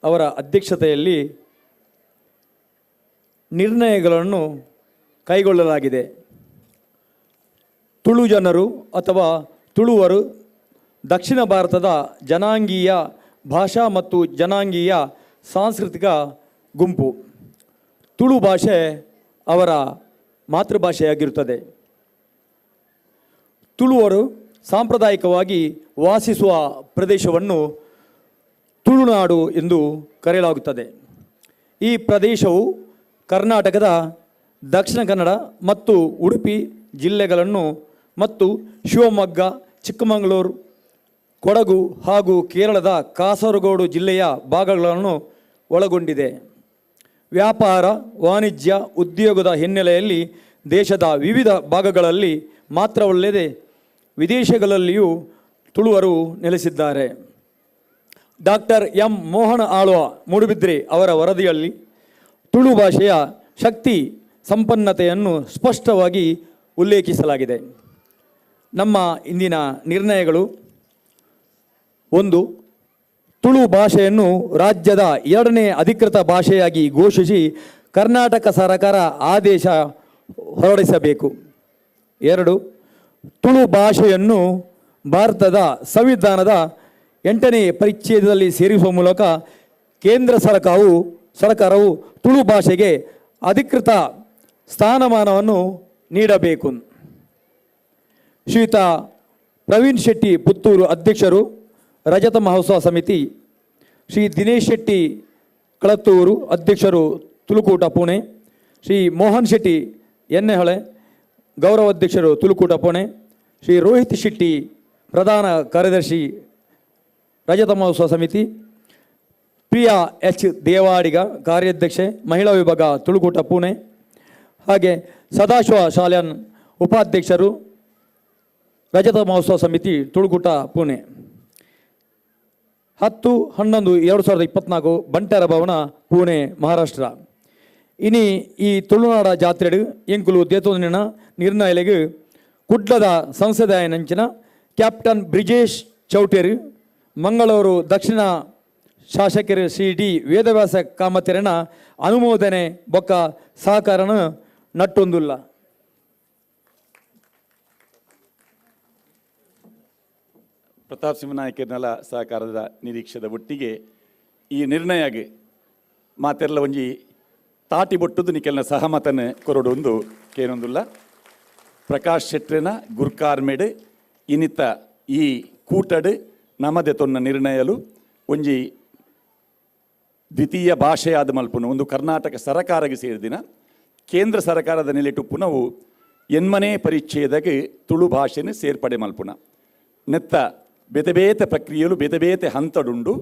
[SPEAKER 18] ಅವರ ಅಧ್ಯಕ್ಷತೆಯಲ್ಲಿ ನಿರ್ಣಯಗಳನ್ನು ಕೈಗೊಳ್ಳಲಾಗಿದೆ. ತುಳು ಜನರು ಅಥವಾ ತುಳುವರು ದಕ್ಷಿಣ ಭಾರತದ ಜನಾಂಗೀಯ ಭಾಷಾ ಮತ್ತು ಜನಾಂಗೀಯ ಸಾಂಸ್ಕೃತಿಕ ಗುಂಪು. ತುಳು ಭಾಷೆ ಅವರ ಮಾತೃಭಾಷೆಯಾಗಿರುತ್ತದೆ. ತುಳುವರು ಸಾಂಪ್ರದಾಯಿಕವಾಗಿ ವಾಸಿಸುವ ಪ್ರದೇಶವನ್ನು ತುಳುನಾಡು ಎಂದು ಕರೆಯಲಾಗುತ್ತದೆ. ಈ ಪ್ರದೇಶವು ಕರ್ನಾಟಕದ ದಕ್ಷಿಣ ಕನ್ನಡ ಮತ್ತು ಉಡುಪಿ ಜಿಲ್ಲೆಗಳನ್ನು ಮತ್ತು ಶಿವಮೊಗ್ಗ, ಚಿಕ್ಕಮಗಳೂರು, ಕೊಡಗು ಹಾಗೂ ಕೇರಳದ ಕಾಸರಗೋಡು ಜಿಲ್ಲೆಯ ಭಾಗಗಳನ್ನು ಒಳಗೊಂಡಿದೆ. ವ್ಯಾಪಾರ, ವಾಣಿಜ್ಯ, ಉದ್ಯೋಗದ ಹಿನ್ನೆಲೆಯಲ್ಲಿ ದೇಶದ ವಿವಿಧ ಭಾಗಗಳಲ್ಲಿ ಮಾತ್ರವಲ್ಲದೆ ವಿದೇಶಗಳಲ್ಲಿಯೂ ತುಳುವರು ನೆಲೆಸಿದ್ದಾರೆ. ಡಾಕ್ಟರ್ ಎಂ ಮೋಹನ ಆಳ್ವ ಮೂಡುಬಿದ್ರೆ ಅವರ ವರದಿಯಲ್ಲಿ ತುಳು ಭಾಷೆಯ ಶಕ್ತಿ ಸಂಪನ್ನತೆಯನ್ನು ಸ್ಪಷ್ಟವಾಗಿ ಉಲ್ಲೇಖಿಸಲಾಗಿದೆ. ನಮ್ಮ ಇಂದಿನ ನಿರ್ಣಯಗಳು: 1. ತುಳು ಭಾಷೆಯನ್ನು ರಾಜ್ಯದ ಎರಡನೇ ಅಧಿಕೃತ ಭಾಷೆಯಾಗಿ ಘೋಷಿಸಿ ಕರ್ನಾಟಕ ಸರ್ಕಾರ ಆದೇಶ ಹೊರಡಿಸಬೇಕು. 2. ತುಳು ಭಾಷೆಯನ್ನು ಭಾರತದ ಸಂವಿಧಾನದ 8ನೇ ಪರಿಚ್ಛೇದದಲ್ಲಿ ಸೇರಿಸುವ ಮೂಲಕ ಕೇಂದ್ರ ಸರ್ಕಾರವು ತುಳು ಭಾಷೆಗೆ ಅಧಿಕೃತ ಸ್ಥಾನಮಾನವನ್ನು ನೀಡಬೇಕು. ಶ್ರೀಯುತ ಪ್ರವೀಣ್ ಶೆಟ್ಟಿ ಪುತ್ತೂರು, ಅಧ್ಯಕ್ಷರು, ರಜತ ಮಹೋತ್ಸವ ಸಮಿತಿ. ಶ್ರೀ ದಿನೇಶ್ ಶೆಟ್ಟಿ ಕಳತ್ತೂರು, ಅಧ್ಯಕ್ಷರು, ತುಳುಕೂಟ ಪುಣೆ. ಶ್ರೀ ಮೋಹನ್ ಶೆಟ್ಟಿ ಎನ್ನೆಹೊಳೆ, ಗೌರವ ಅಧ್ಯಕ್ಷರು, ತುಳುಕೂಟ ಪುಣೆ. ಶ್ರೀ ರೋಹಿತ್ ಶೆಟ್ಟಿ, ಪ್ರಧಾನ ಕಾರ್ಯದರ್ಶಿ, ರಜತ ಮಹೋತ್ಸವ ಸಮಿತಿ. ಪ್ರಿಯಾ ಎಚ್ ದೇವಾಡಿಗ, ಕಾರ್ಯಾಧ್ಯಕ್ಷೆ, ಮಹಿಳಾ ವಿಭಾಗ, ತುಳುಕೂಟ ಪುಣೆ. ಹಾಗೆ ಸದಾಶಿವ ಶಾಲ್ಯಾನ್, ಉಪಾಧ್ಯಕ್ಷರು, ರಜತ ಮಹೋತ್ಸವ ಸಮಿತಿ, ತುಳುಕೂಟ ಪುಣೆ. 10-11-2024, ಬಂಟರ ಭವನ, ಪುಣೆ, ಮಹಾರಾಷ್ಟ್ರ. ಇನಿ ಈ ತುಳುನಾಡ ಜಾತ್ರೆಡು ಎಂಕುಲು ದೇತೋದಿನ ನಿರ್ಣಯಲೆಗ್ ಕುಡ್ಲದ ಸಂಸದಾಯನಂಚಿನ ಕ್ಯಾಪ್ಟನ್ ಬ್ರಿಜೇಶ್ ಚೌಟೇರು, ಮಂಗಳೂರು ದಕ್ಷಿಣ ಶಾಸಕರು ಶ್ರೀ ಡಿ ವೇದವ್ಯಾಸ ಕಾಮತೆರನ ಅನುಮೋದನೆ ಬೊಕ್ಕ ಸಹಕಾರನ ನಟ್ಟೊಂದುಲ್ಲ.
[SPEAKER 6] ಪ್ರತಾಪ್ ಸಿಂಹನಾಯಕರ್ನೆಲ್ಲ ಸಹಕಾರದ ನಿರೀಕ್ಷೆದ ಒಟ್ಟಿಗೆ ಈ ನಿರ್ಣಯಗೆ ಮಾತೆಲ್ಲ ಒಂಜಿ ತಾಟಿ ಬೊಟ್ಟುದು ನಿಕೆಲ್ನ ಸಹಮತನ ಕೊರಡು ಒಂದು ಕೇನೊಂದುಲ್ಲ. ಪ್ರಕಾಶ್ ಶೆಟ್ರಿನ ಗುರ್ಕಾರ್ಮೆಡ್ ಇನಿತ ಈ ಕೂಟಡು ನಮದೆ ತೊನ್ನ ನಿರ್ಣಯಲು ಒಂಜಿ ದ್ವಿತೀಯ ಭಾಷೆಯಾದ ಮಲ್ಪುನು ಒಂದು ಕರ್ನಾಟಕ ಸರಕಾರಗೆ ಸೇರಿದಿನ ಕೇಂದ್ರ ಸರಕಾರದ ನೆಲೆಟುಪ್ಪುನವು ಎನ್ಮನೆ ಪರಿಚ್ಛೇದಕ್ಕೆ ತುಳು ಭಾಷೆನ ಸೇರ್ಪಡೆ ಮಲ್ಪುನ ನೆತ್ತ ಬೇತೆ ಬೇತೆ ಪ್ರಕ್ರಿಯೆಲು ಬೇತೆ ಬೇತೆ ಹಂತಡುಂಡು.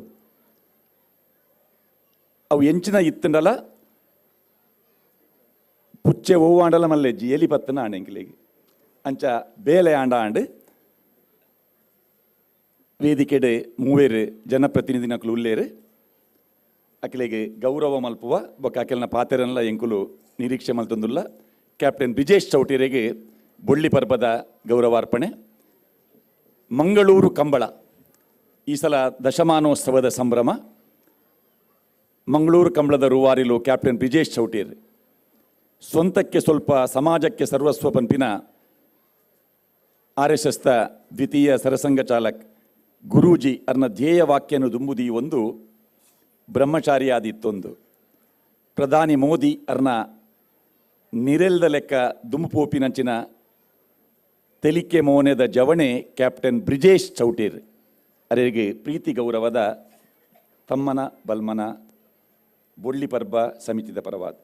[SPEAKER 6] ಅವು ಎಂಚಿನ ಇತ್ತಂಡಲ ಪುಚ್ಚೆ ಓವಾಂಡಲ ಮಲ್ಲೆಜ್ಜಿ ಎಲಿ ಪತ್ತನ ಆಣೆಂಕಿಲೆಗೆ ಅಂಚ ಬೇಲೆ ಆಂಡ ಆಂಡ್ ವೇದಿಕೆಡೆ ಮೂವೇರು ಜನಪ್ರತಿನಿಧಿನಕುಲು ಉಲ್ಲೇರು ಅಕಿಲೆಗೆ ಗೌರವ ಮಲ್ಪುವ ಬೊಕ್ಕ ಅಕೆಲ್ನ ಪಾತೆರನ್ಲ ಎಂಕುಲು ನಿರೀಕ್ಷೆ ಮಲ್ತೊಂದುಲ್ಲ. ಕ್ಯಾಪ್ಟನ್ ಬ್ರಿಜೇಶ್ ಚೌಟೇರಿಗೆ ಬೊಳ್ಳಿ ಪರ್ಬದ ಗೌರವಾರ್ಪಣೆ. ಮಂಗಳೂರು ಕಂಬಳ ಈ ಸಲ ದಶಮಾನೋತ್ಸವದ ಸಂಭ್ರಮ. ಮಂಗಳೂರು ಕಂಬಳದ ರೂವಾರಿಲು ಕ್ಯಾಪ್ಟನ್ ಬ್ರಿಜೇಶ್ ಚೌಟೇರ್ ಸ್ವಂತಕ್ಕೆ ಸ್ವಲ್ಪ ಸಮಾಜಕ್ಕೆ ಸರ್ವಸ್ವ ಪಂಪಿನ ಆರ್ ಎಸ್ ಎಸ್ದ ದ್ವಿತೀಯ ಸರಸಂಘ ಚಾಲಕ್ ಗುರೂಜಿ ಅರ್ನ ಧ್ಯೇಯ ವಾಕ್ಯನು ದುಂಬುದಿ ಒಂದು ಬ್ರಹ್ಮಚಾರಿಯಾದಿತ್ತೊಂದು. ಪ್ರಧಾನಿ ಮೋದಿ ಅರ್ನ ನಿರೆಲ್ದ ಲೆಕ್ಕ ದುಂಬುಪೋಪಿನಂಚಿನ ತೆಲಿಕೆ ಮೋನೆದ ಜವಣೆ ಕ್ಯಾಪ್ಟನ್ ಬ್ರಿಜೇಶ್ ಚೌಟೇರ್ ಅರೆಗೆ ಪ್ರೀತಿ ಗೌರವದ ತಮ್ಮನ ಬಲ್ಮನ ಬೊಳ್ಳಿ ಪರ್ಬ ಸಮಿತಿದ ಪರವಾದ.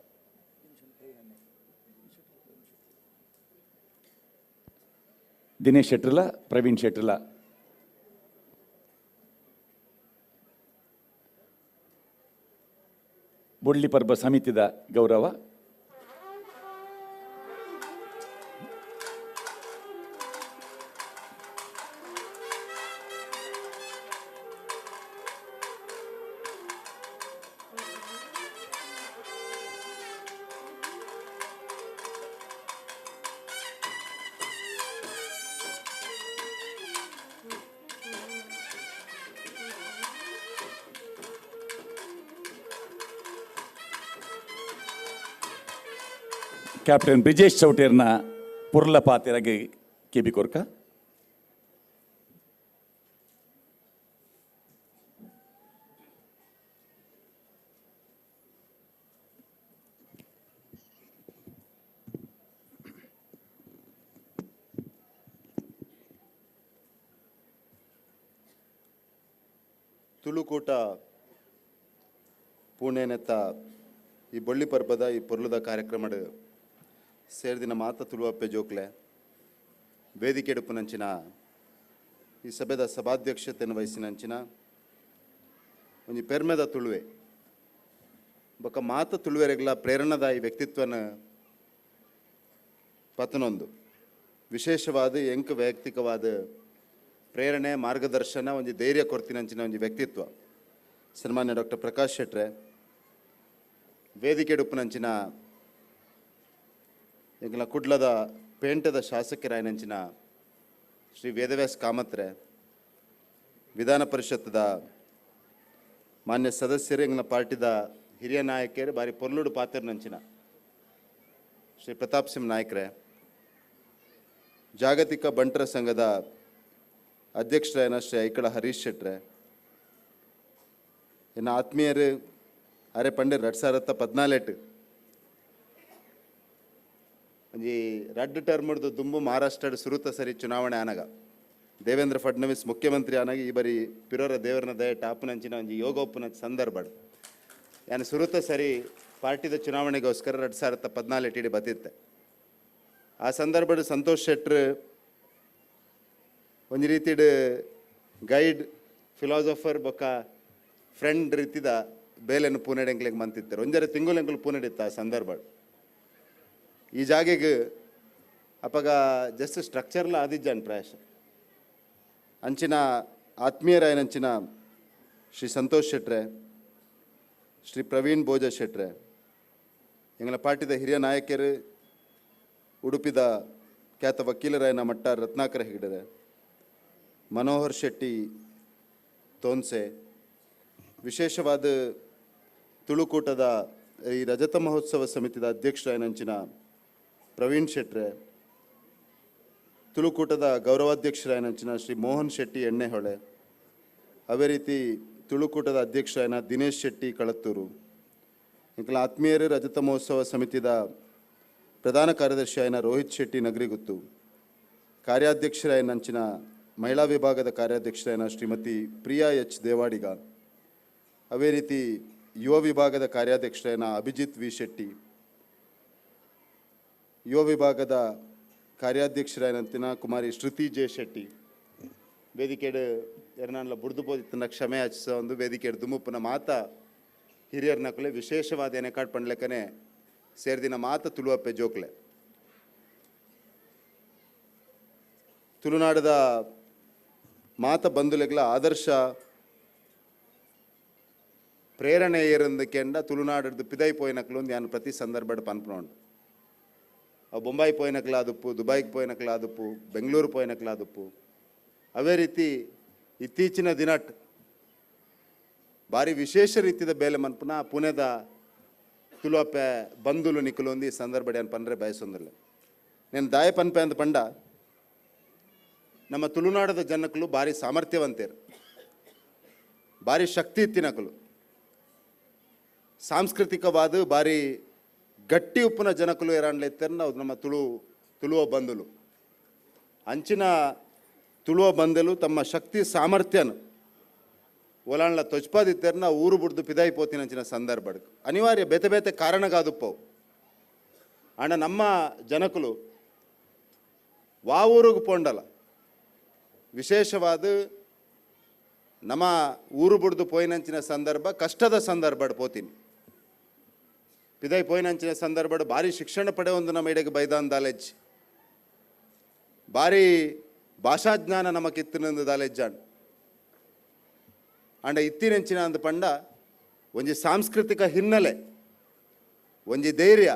[SPEAKER 6] ದಿನೇಶ್ ಶೆಟ್ರಲ, ಪ್ರವೀಣ್ ಶೆಟ್ರಲ. ಬೊಳ್ಳಿ ಪರ್ಬ ಸಮಿತಿದ ಗೌರವ. ಕ್ಯಾಪ್ಟನ್ ಬ್ರಿಜೇಶ್ ಚೌಟೇರ್ನ ಪುರ್ಲ ಪಾತೆರಗೆ ಕೆಬಿ ಕೊರ್ಕ.
[SPEAKER 20] ತುಳುಕೂಟ ಪುಣೆನೆತ್ತ ಈ ಬೊಳ್ಳಿ ಪರ್ಬದ ಈ ಪೊರ್ಲುದ ಕಾರ್ಯಕ್ರಮಡ್ ಸೇರ್ದಿನ ಮಾತ ತುಳುವಪ್ಪೆ ಜೋಕ್ಲೆ ವೇದಿಕೆ ಎಡುಪುನಂಚಿನ ಈ ಸಭೆದ ಸಭಾಧ್ಯಕ್ಷತೆಯನ್ನು ವಹಿಸಿನಂಚಿನ ಒಂಜಿ ಪೆರ್ಮೆದ ತುಳುವೆ ಬೊಕ್ಕ ಮಾತ ತುಳುವೆರೆಗ್ಲ ಪ್ರೇರಣಾದಾಯಿ ವ್ಯಕ್ತಿತ್ವನ ಪತನೊಂದು ವಿಶೇಷವಾದ ಎಂಕ್ ವೈಯಕ್ತಿಕವಾದ ಪ್ರೇರಣೆ ಮಾರ್ಗದರ್ಶನ ಒಂಜಿ ಧೈರ್ಯ ಕೊರ್ತಿನಂಚಿನ ಒಂಜಿ ವ್ಯಕ್ತಿತ್ವ ಸನ್ಮಾನ್ಯ ಡಾಕ್ಟರ್ ಪ್ರಕಾಶ್ ಶೆಟ್ರೆ ವೇದಿಕೆ ಉಪ್ಪುನಂಚಿನ ಎಂಕಲ್ನ ಕುಡ್ಲದ ಪೇಂಟದ ಶಾಸಕರಾಯನಂಚಿನ ಶ್ರೀ ವೇದವ್ಯಾಸ್ ಕಾಮತ್ರೆ ವಿಧಾನ ಪರಿಷತ್ತದ ಮಾನ್ಯ ಸದಸ್ಯರು ಎಂಕಲ್ನ ಪಾರ್ಟಿದ ಹಿರಿಯ ನಾಯಕರು ಬಾರಿ ಪೊರ್ಲುಡು ಪಾತ್ರನಂಚಿನ ಶ್ರೀ ಪ್ರತಾಪ್ ಸಿಂಹ ನಾಯಕ್ರೆ ಜಾಗತಿಕ ಬಂಟರ ಸಂಘದ ಅಧ್ಯಕ್ಷರಾಯನ ಶ್ರೀ ಐಕಳ ಹರೀಶ್ ಶೆಟ್ರೆ ಇನ್ನು ಆತ್ಮೀಯರು ಅರೆ ಪಂಡೆ 2014 ಒಂಜಿ ರಡ್ಡ್ ಟರ್ಮ್ಡ್ದು ದುಂಬು ಮಹಾರಾಷ್ಟ್ರದ ಸುರುತ ಸರಿ ಚುನಾವಣೆ ಆನಗ ದೇವೇಂದ್ರ ಫಡ್ನವೀಸ್ ಮುಖ್ಯಮಂತ್ರಿ ಆನಾಗ ಈ ಬಾರಿ ಪಿರೋರ ದೇವರನ ದಯ ಟಾಪುನಂಚಿನ ಒಂಜಿ ಯೋಗೋಪ್ಪುನ ಸಂದರ್ಭ ಯಾನು ಸುರುತ ಸರಿ ಪಾರ್ಟಿದ ಚುನಾವಣೆಗೋಸ್ಕರ 2014 ಇಡೀ ಬತ್ತಿತ್ತೆ. ಆ ಸಂದರ್ಭದ ಸಂತೋಷ್ ಶೆಟ್ರು ಒಂಜಿ ರೀತಿಡ್ ಗೈಡ್ ಫಿಲಾಸಫರ್ ಬೊಕ್ಕ ಫ್ರೆಂಡ್ ರೀತಿದ ಬೇಲೆನು ಪೂನೆಡೆಂಕ್ಲೆಗ್ ಮಂತಿತ್ತಾರೆ. ಒಂಜರ ತಿಂಗುಲೆಂಕುಲು ಪೂನೆಡಿತ್ತ ಆ ಸಂದರ್ಭ. ಈ ಜಾಗೆಗೆ ಅಪಗ ಜಸ್ಟ್ ಸ್ಟ್ರಕ್ಚರ್ಲ ಆದಿಜ್ಜಾನ್ ಪ್ರಾಯಶ. ಅಂಚಿನ ಆತ್ಮೀಯರಾಯನಂಚಿನ ಶ್ರೀ ಸಂತೋಷ್ ಶೆಟ್ರೆ, ಶ್ರೀ ಪ್ರವೀಣ್ ಭೋಜ ಶೆಟ್ರೆ, ಎಂಗಳ ಪಾರ್ಟಿದ ಹಿರಿಯ ನಾಯಕರು ಉಡುಪಿದ ಖ್ಯಾತ ವಕೀಲರಾಯನ ಮಟ್ಟ ರತ್ನಾಕರ ಹೆಗಡೆರೆ, ಮನೋಹರ್ ಶೆಟ್ಟಿ ತೋನ್ಸೆ, ವಿಶೇಷವಾದ ತುಳುಕೂಟದ ಈ ರಜತ ಮಹೋತ್ಸವ ಸಮಿತಿದ ಅಧ್ಯಕ್ಷರಾಯನಂಚಿನ ಪ್ರವೀಣ್ ಶೆಟ್ರೆ, ತುಳುಕೂಟದ ಗೌರವಾಧ್ಯಕ್ಷರಾಯನಂಚಿನ ಶ್ರೀ ಮೋಹನ್ ಶೆಟ್ಟಿ ಎಣ್ಣೆಹೊಳೆ, ಅದೇ ರೀತಿ ತುಳುಕೂಟದ ಅಧ್ಯಕ್ಷರಾಯನ ದಿನೇಶ್ ಶೆಟ್ಟಿ ಕಳತ್ತೂರು, ಇಂಕಲ ಆತ್ಮೀಯರು ರಜತ ಮಹೋತ್ಸವ ಸಮಿತಿದ ಪ್ರಧಾನ ಕಾರ್ಯದರ್ಶಿಯಾಯನ ರೋಹಿತ್ ಶೆಟ್ಟಿ ನಗರಿಗುತ್ತು, ಕಾರ್ಯಾಧ್ಯಕ್ಷರಾಯನಂಚಿನ ಮಹಿಳಾ ವಿಭಾಗದ ಕಾರ್ಯಾಧ್ಯಕ್ಷರಾಯನ ಶ್ರೀಮತಿ ಪ್ರಿಯಾ ಎಚ್ ದೇವಾಡಿಗ, ಅದೇ ರೀತಿ ಯುವ ವಿಭಾಗದ ಕಾರ್ಯಾಧ್ಯಕ್ಷರಾಯನ ಅಭಿಜಿತ್ ವಿ ಶೆಟ್ಟಿ, ಯುವ ವಿಭಾಗದ ಕಾರ್ಯಾಧ್ಯಕ್ಷರಾಯನಂತಿನ ಕುಮಾರಿ ಶ್ರುತಿ ಜೆ ಶೆಟ್ಟಿ, ವೇದಿಕೆಡು ಎರನಾನ್ಲ ಬುಡ್ದು ಪೋದಿತ್ತನ ಕ್ಷಮೆ ಯಾಚಿಸ ಒಂದು ವೇದಿಕೆಡು ದುಮುಪ್ಪನ ಮಾತ ಹಿರಿಯರ್ನಕುಲೆ ವಿಶೇಷವಾದ ಎನೆಕಾಡ್ ಪಂಡ್ಲೆಕನೆ ಸೇರ್ದಿನ ಮಾತ ತುಳುವಪ್ಪೆ ಜೋಕ್ಲೆ. ತುಳುನಾಡದ ಮಾತ ಬಂಧುಲೆಗ್ಲ ಆದರ್ಶ ಪ್ರೇರಣೆ ಏರಂದು ಕೆಂಡ ತುಳುನಾಡದ್ದು ಪಿದೈ ಪೋಯಿನಕ್ಲು ಯಾನು ಪ್ರತಿ ಸಂದರ್ಭಡ್ ಪನ್ಪುನೋಂಡು. ಅವು ಬೊಂಬಾಯಿ ಪೋಯಿನಕ್ಲಾದುಪ್ಪು, ದುಬೈಗೆ ಪೋಯಿನಕ್ಲಾದುಪ್ಪು, ಬೆಂಗಳೂರು ಪೋಯಿನಕ್ಲಾದುಪ್ಪು. ಅವೇ ರೀತಿ ಇತ್ತೀಚಿನ ದಿನಟ್ ಭಾರಿ ವಿಶೇಷ ರೀತಿಯ ಬೇಲೆ ಮನ್ಪುನ ಪುಣೆದ ತುಳುವಪ್ಪೆ ಬಂಧುಲು ನಿಕ್ಕುಲೊಂದು ಈ ಸಂದರ್ಭ ಏನು ಪನ್ರೆ ಬಯಸೊಂದಿಲ್ಲ. నేను ದಾಯ ಪನ್ಪೆ ಅಂದ ಪಂಡ ನಮ್ಮ ತುಳುನಾಡದ ಜನಕ್ಕಲು ಭಾರಿ ಸಾಮರ್ಥ್ಯವಂತರು, ಭಾರಿ ಶಕ್ತಿ ಇತ್ತಿನಕಲು, ಸಾಂಸ್ಕೃತಿಕವಾದ ಭಾರಿ ಗಟ್ಟಿ ಉಪ್ಪುನ ಜನಕಲು ಏರಾಂಡ್ಲೆತ್ತರ್ ನಾವು ನಮ್ಮ ತುಳುವ ಬಂಧುಲು. ಅಂಚಿನ ತುಳುವ ಬಂಧುಲು ತಮ್ಮ ಶಕ್ತಿ ಸಾಮರ್ಥ್ಯನ ಒಲಾಂಡ್ಲ ತೊಚ್ಪಾದಿತ್ತೇರ್ನ ಊರು ಬುಡ್ದು ಪಿದಾಯಿ ಪೋತಿನಂಚಿನ ಸಂದರ್ಭ ಅನಿವಾರ್ಯ ಬೇತೆ ಬೇತೆ ಕಾರಣಗಾದುಪ್ಪವು. ಅಂಡ ನಮ್ಮ ಜನಕಲು ವಾ ಊರಿಗೆ ಪೋಂಡಲ ವಿಶೇಷವಾದ ನಮ್ಮ ಊರು ಬುಡ್ದು ಪೋಯಿನಂಚಿನ ಸಂದರ್ಭ ಕಷ್ಟದ ಸಂದರ್ಭ ಪೋತೀನಿ. ಪಿದಾಯಿ ಪೋಯಿನಂಚಿನ ಸಂದರ್ಭ ಭಾರಿ ಶಿಕ್ಷಣ ಪಡೆಯೊಂದು ನಮ್ಮ ಇಡೆಗೆ ಬೈದಾನ್ ದಾಲೆಜ್, ಭಾರಿ ಭಾಷಾಜ್ಞಾನ ನಮಕಿತ್ತಿನಂದು ದಾಲೆಜ್ಜಾನ್. ಅಂಡ ಇತ್ತಿನಂಚಿನ ಅಂದ ಪಂಡ ಒಂಜಿ ಸಾಂಸ್ಕೃತಿಕ ಹಿನ್ನೆಲೆ, ಒಂಜಿ ಧೈರ್ಯ,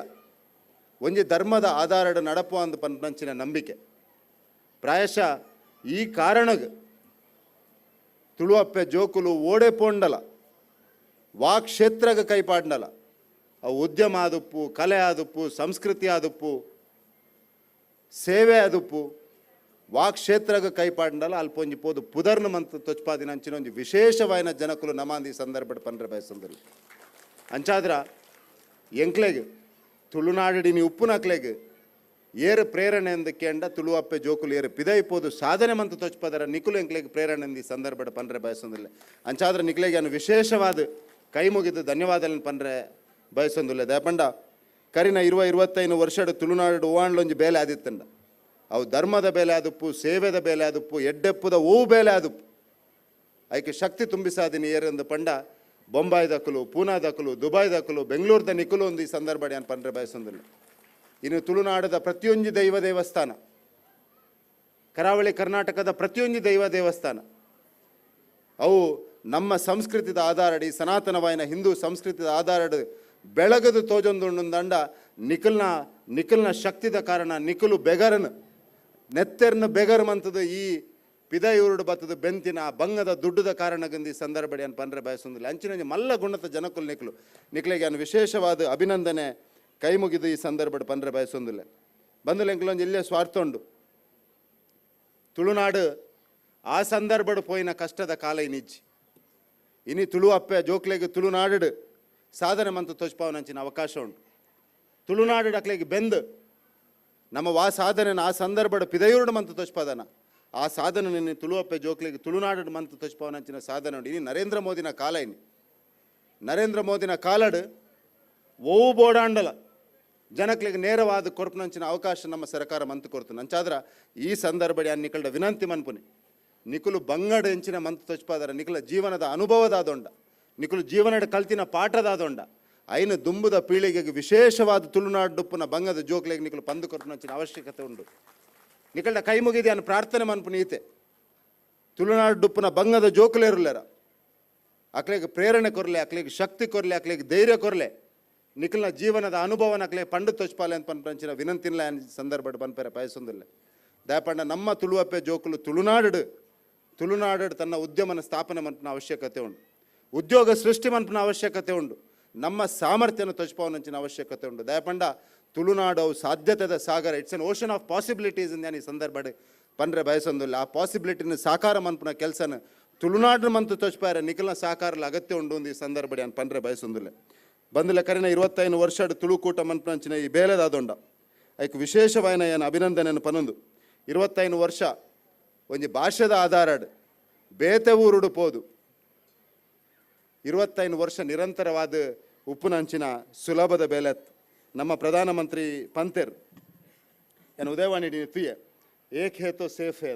[SPEAKER 20] ಒಂಜಿ ಧರ್ಮದ ಆಧಾರದ ನಡಪು ಅಂದ ಪಂಚಿನ ನಂಬಿಕೆ. ಪ್ರಾಯಶಃ ಈ ಕಾರಣಗ್ ತುಳುವಪ್ಪೆ ಜೋಕುಲು ಓಡೆ ಪೋಂಡಲ, ವಾ ಕ್ಷೇತ್ರಗ ಕೈಪಾಡ್ನಲ, ಅವು ಉದ್ಯಮ ಆದುಪ್ಪು, ಕಲೆ ಆದುಪ್ಪು, ಸಂಸ್ಕೃತಿ ಆದುಪ್ಪು, ಸೇವೆ ಆದುಪ್ಪು, ವಾ ಕ್ಷೇತ್ರಗ ಕೈಪಾಡ್ನಲ ಅಲ್ಪೊಂಜಿ ಪೋದು ಪುದರ್ನ ಮಂತ ತೊಚ್ಪಾದಿನ ಅಂಚಿನ ಒಂಜಿ ವಿಶೇಷವಾಯಿನ ಜನಕುಲು ನಮಾಂದಿ ಸಂದರ್ಭ ಪನ್ರೆ ಬಯಸಂದರು. ಅಂಚಾದ್ರ ಎಂಕ್ಲೆಗ್ ತುಳುನಾಡಿನ ಉಪ್ಪುನಕ್ಲೆಗ್ ಏರು ಪ್ರೇರಣೆ ಎಂದ ಕೇಂಡ ತುಳುವಪ್ಪೆ ಜೋಕುಲು ಏರು ಪಿದೈಪೋದು ಸಾಧನೆ ಮಂತ ತೊಚ್ಪದರ ನಿಕುಲು ಎಂಕ್ಲೆಗ್ ಪ್ರೇರಣೆ ಎಂದ ಈ ಸಂದರ್ಭ ಪನ್ರೆ ಬಯಸೊಂದಿಲ್ಲ. ಅಂಚಾದ್ರ ನಿಕ್ಲೆಗೆ ಅನು ವಿಶೇಷವಾದ ಕೈ ಮುಗಿದು ಧನ್ಯವಾದಗಳನ್ನು ಪನ್ರೆ ಬಯಸೊಂದಿಲ್ಲ. ದಯಪಂಡ ಕರಿನ 20-25 ವರ್ಷದ ತುಳುನಾಡು ಓವಾಂಡ್ಲೊಂಜಿ ಬೇಲೆ ಆದಿತ್ತಂಡ, ಅವು ಧರ್ಮದ ಬೇಲೆ ಆದುಪ್ಪು, ಸೇವೆದ ಬೇಲೆ ಆದುಪ್ಪು, ಎಡ್ಡೆಪ್ಪುದ ಓವು ಬೇಲೆ ಆದುಪ್ಪು, ಐಕೆ ಶಕ್ತಿ ತುಂಬಿಸಾದಿನಿ ಏರೆಂದು ಪಂಡ
[SPEAKER 11] ಬೊಂಬಾಯ್ದಕುಲು, ಪೂನಾದಕುಲು, ದುಬಾಯ್ದಕುಲು, ಬೆಂಗಳೂರುದ ನಿಕುಲು ಒಂದು ಈ ಸಂದರ್ಭ ಯಾನ್ ಪನ್ರೆ ಬಯಸೊಂದುಲ್ಲೆ. ಇನ್ನು ತುಳುನಾಡದ ಪ್ರತಿಯೊಂಜಿ ದೈವ ದೇವಸ್ಥಾನ, ಕರಾವಳಿ ಕರ್ನಾಟಕದ ಪ್ರತಿಯೊಂಜಿ ದೈವ ದೇವಸ್ಥಾನ ಅವು ನಮ್ಮ ಸಂಸ್ಕೃತಿದ ಆಧಾರಡಿ, ಸನಾತನವಾಯಿನ ಹಿಂದೂ ಸಂಸ್ಕೃತಿದ ಆಧಾರಡು ಬೆಳಗದು ತೋಜೊಂದುಂಡಂಡ ನಿಖಲ್ನ ನಿಖಲ್ನ ಶಕ್ತಿದ ಕಾರಣ ನಿಖಲು ಬೆಗರನ್ ನೆತ್ತೆರ್ನ ಬೆಗರ್ ಮಂತದ ಈ ಪಿದಯೂರುಡು ಬತ್ತದ ಬೆಂತಿನ ಬಂಗದ ದುಡ್ಡುದ ಕಾರಣಗಂದು ಈ ಸಂದರ್ಭ ಅನ್ ಪನ್ರೆ ಬಯಸೊಂದಿಲ್ಲ. ಅಂಚಿನ ಮಲ್ಲ ಗುಣತ ಜನಕುಲು ನಿಖಲು ನಿಖಲಿಗೆ ಅನ್ ವಿಶೇಷವಾದ ಅಭಿನಂದನೆ ಕೈ ಮುಗಿದು ಈ ಸಂದರ್ಭ ಪನ್ರೆ ಬಯಸೊಂದಿಲ್ಲ. ಬಂದು ಇಲ್ಲೇ ಸ್ವಾರ್ಥ ಉಂಡು. ತುಳುನಾಡು ಆ ಸಂದರ್ಭಡು ಪೋಯಿನ ಕಷ್ಟದ ಕಾಲ ಇನಿಜ್ಜಿ. ಇನಿ ತುಳು ಅಪ್ಪೆ ಜೋಕ್ಲೆಗೆ ತುಳುನಾಡು ಸಾಧನೆ ಮಂತ ತೋಚ್ಪಾವನಂಚಿನ ಅವಕಾಶ ಉಂಟು. ತುಳುನಾಡು ಅಕ್ಲೆಗೆ ಬೆಂದು ನಮ್ಮ ವಾ ಸಾಧನೆ ಆ ಸಂದರ್ಭಡು ಪಿದಯೂರುಡು ಮಂತ ತೋಚ್ಪಾದನ ಆ ಸಾಧನೆ ನಿನ್ನೆ ತುಳು ಅಪ್ಪೆ ಜೋಕ್ಲೆಗೆ ತುಳುನಾಡು ಮಂತ ತೋಚ್ಪಾವನಂಚಿನ ಸಾಧನೆ ಉಂಟು. ಇನಿ ನರೇಂದ್ರ ಮೋದಿನ ಕಾಲ, ಇನಿ ನರೇಂದ್ರ ಮೋದಿನ ಕಾಲಡು ಓವು ಬೋಡಾಂಡಲ ಜನಕ್ಲೆಗೆ ನೇರವಾದ ಕೊರ್ಪುನಂಚಿನ ಅವಕಾಶ ನಮ್ಮ ಸರ್ಕಾರ ಮಂತು ಕೊರ್ತು. ನಂಚಾದ್ರ ಈ ಸಂದರ್ಭ ನಿಕಲ್ಡ ವಿನಂತಿ ಮನ್ಪುನಿ, ನಿಕುಲು ಬಂಗಡ ಎಂಚಿನ ಮಂತು ತೋಚ್ಪಾದರ ನಿಕಲ ಜೀವನದ ಅನುಭವದಾದೊಂಡ, ನಿಕುಲು ಜೀವನದ ಕಲ್ತಿನ ಪಾಠದಾದೊಂಡ ಐನು ದುಂಬುದ ಪೀಳಿಗೆಗೆ ವಿಶೇಷವಾದ ತುಳುನಾಡುಪ್ಪುನ ಬಂಗದ ಜೋಕ್ಲೆಗೆ ನಿಕಲು ಪಂದು ಕೊರ್ಪುನಂಚಿನ ಅವಶ್ಯಕತೆ ಉಂಡು. ನಿಕಲ್ಡ ಕೈ ಮುಗಿದೆ ಅನ್ನು ಪ್ರಾರ್ಥನೆ ಮನ್ಪುನಿ ಈತೆ ತುಳುನಾಡುಪ್ಪುನ ಬಂಗದ ಜೋಕುಲೇರುಲ್ಲೇರ ಅಕ್ಲೆಗೆ ಪ್ರೇರಣೆ ಕೊರಲೆ, ಅಕ್ಲೆಗೆ ಶಕ್ತಿ ಕೊರಲೆ, ಅಕ್ಲೆಗೆ ಧೈರ್ಯ ಕೊರಲೆ, ನಿಖಲ್ನ ಜೀವನದ ಅನುಭವನ ಅಕ್ಲೆ ಪಂಡು ತೋಚ್ಪಾಲೆ ಅಂತ ಪನ್ಪಂಚಿನ ವಿನಂತಿನ ಸಂದರ್ಭ ಪನ್ಪೆರೆ ಬಯಸೊಂದಿಲ್ಲ. ದಯಪಂಡ ನಮ್ಮ ತುಳುವಪ್ಪೆ ಜೋಕುಲು ತುಳುನಾಡು ತುಳುನಾಡು ತನ್ನ ಉದ್ಯಮನ ಸ್ಥಾಪನೆ ಮನ್ಪುನ ಅವಶ್ಯಕತೆ ಉಂಟು, ಉದ್ಯೋಗ ಸೃಷ್ಟಿ ಮನ್ಪುನ ಅವಶ್ಯಕತೆ ಉಂಟು, ನಮ್ಮ ಸಾಮರ್ಥ್ಯನ ತೋಚ್ಪಾವನಂಚಿನ ಅವಶ್ಯಕತೆ ಉಂಟು. ದಯಪಂಡ ತುಳುನಾಡು ಅವು ಸಾಧ್ಯತೆದ ಸಾಗರ, it's an ocean of possibilities ನಾನು ಈ ಸಂದರ್ಭ ಪನ್ರೆ ಬಯಸೊಂದಿಲ್ಲ. ಆ ಪಾಸಿಬಿಲಿಟಿನ ಸಾಕಾರ ಮನ್ಪುನ ಕೆಲಸನ ತುಳುನಾಡು ಮಂತು ತೋಚ್ಪಾರೆ ನಿಖಲ್ನ ಸಾಕಾರಲ ಅಗತ್ಯ ಉಂಟು ಈ ಸಂದರ್ಭ ನಾನು ಪನ್ರೆ ಬಯಸೊಂದಿಲ್ಲ. ಬಂದಲ ಕರಿನ 25 ವರ್ಷ ತುಳುಕೂಟ ಮನ್ಪುನಂಚಿನ ಈ ಬೇಲೆದಾದೊಂಡ ಐಕ್ ವಿಶೇಷವಾಯಿನ ಏನು ಅಭಿನಂದನೆಯನ್ನು ಪನೊಂದು. 25 ವರ್ಷ ಒಂಜಿ ಭಾಷೆದ ಆಧಾರಡ್ ಬೇತೆ ಊರುಡು ಪೋದು 25 ವರ್ಷ ನಿರಂತರವಾದ ಉಪ್ಪುನಂಚಿನ ಸುಲಭದ ಬೇಲೆತ್ ನಮ್ಮ ಪ್ರಧಾನಮಂತ್ರಿ ಪಂತೆರ್ ಏನು ಉದಯವಾಣಿ ತುಯ್ಯ ಏಕ್ ಹೇ ತೋ ಸೇಫ್ ಹೇ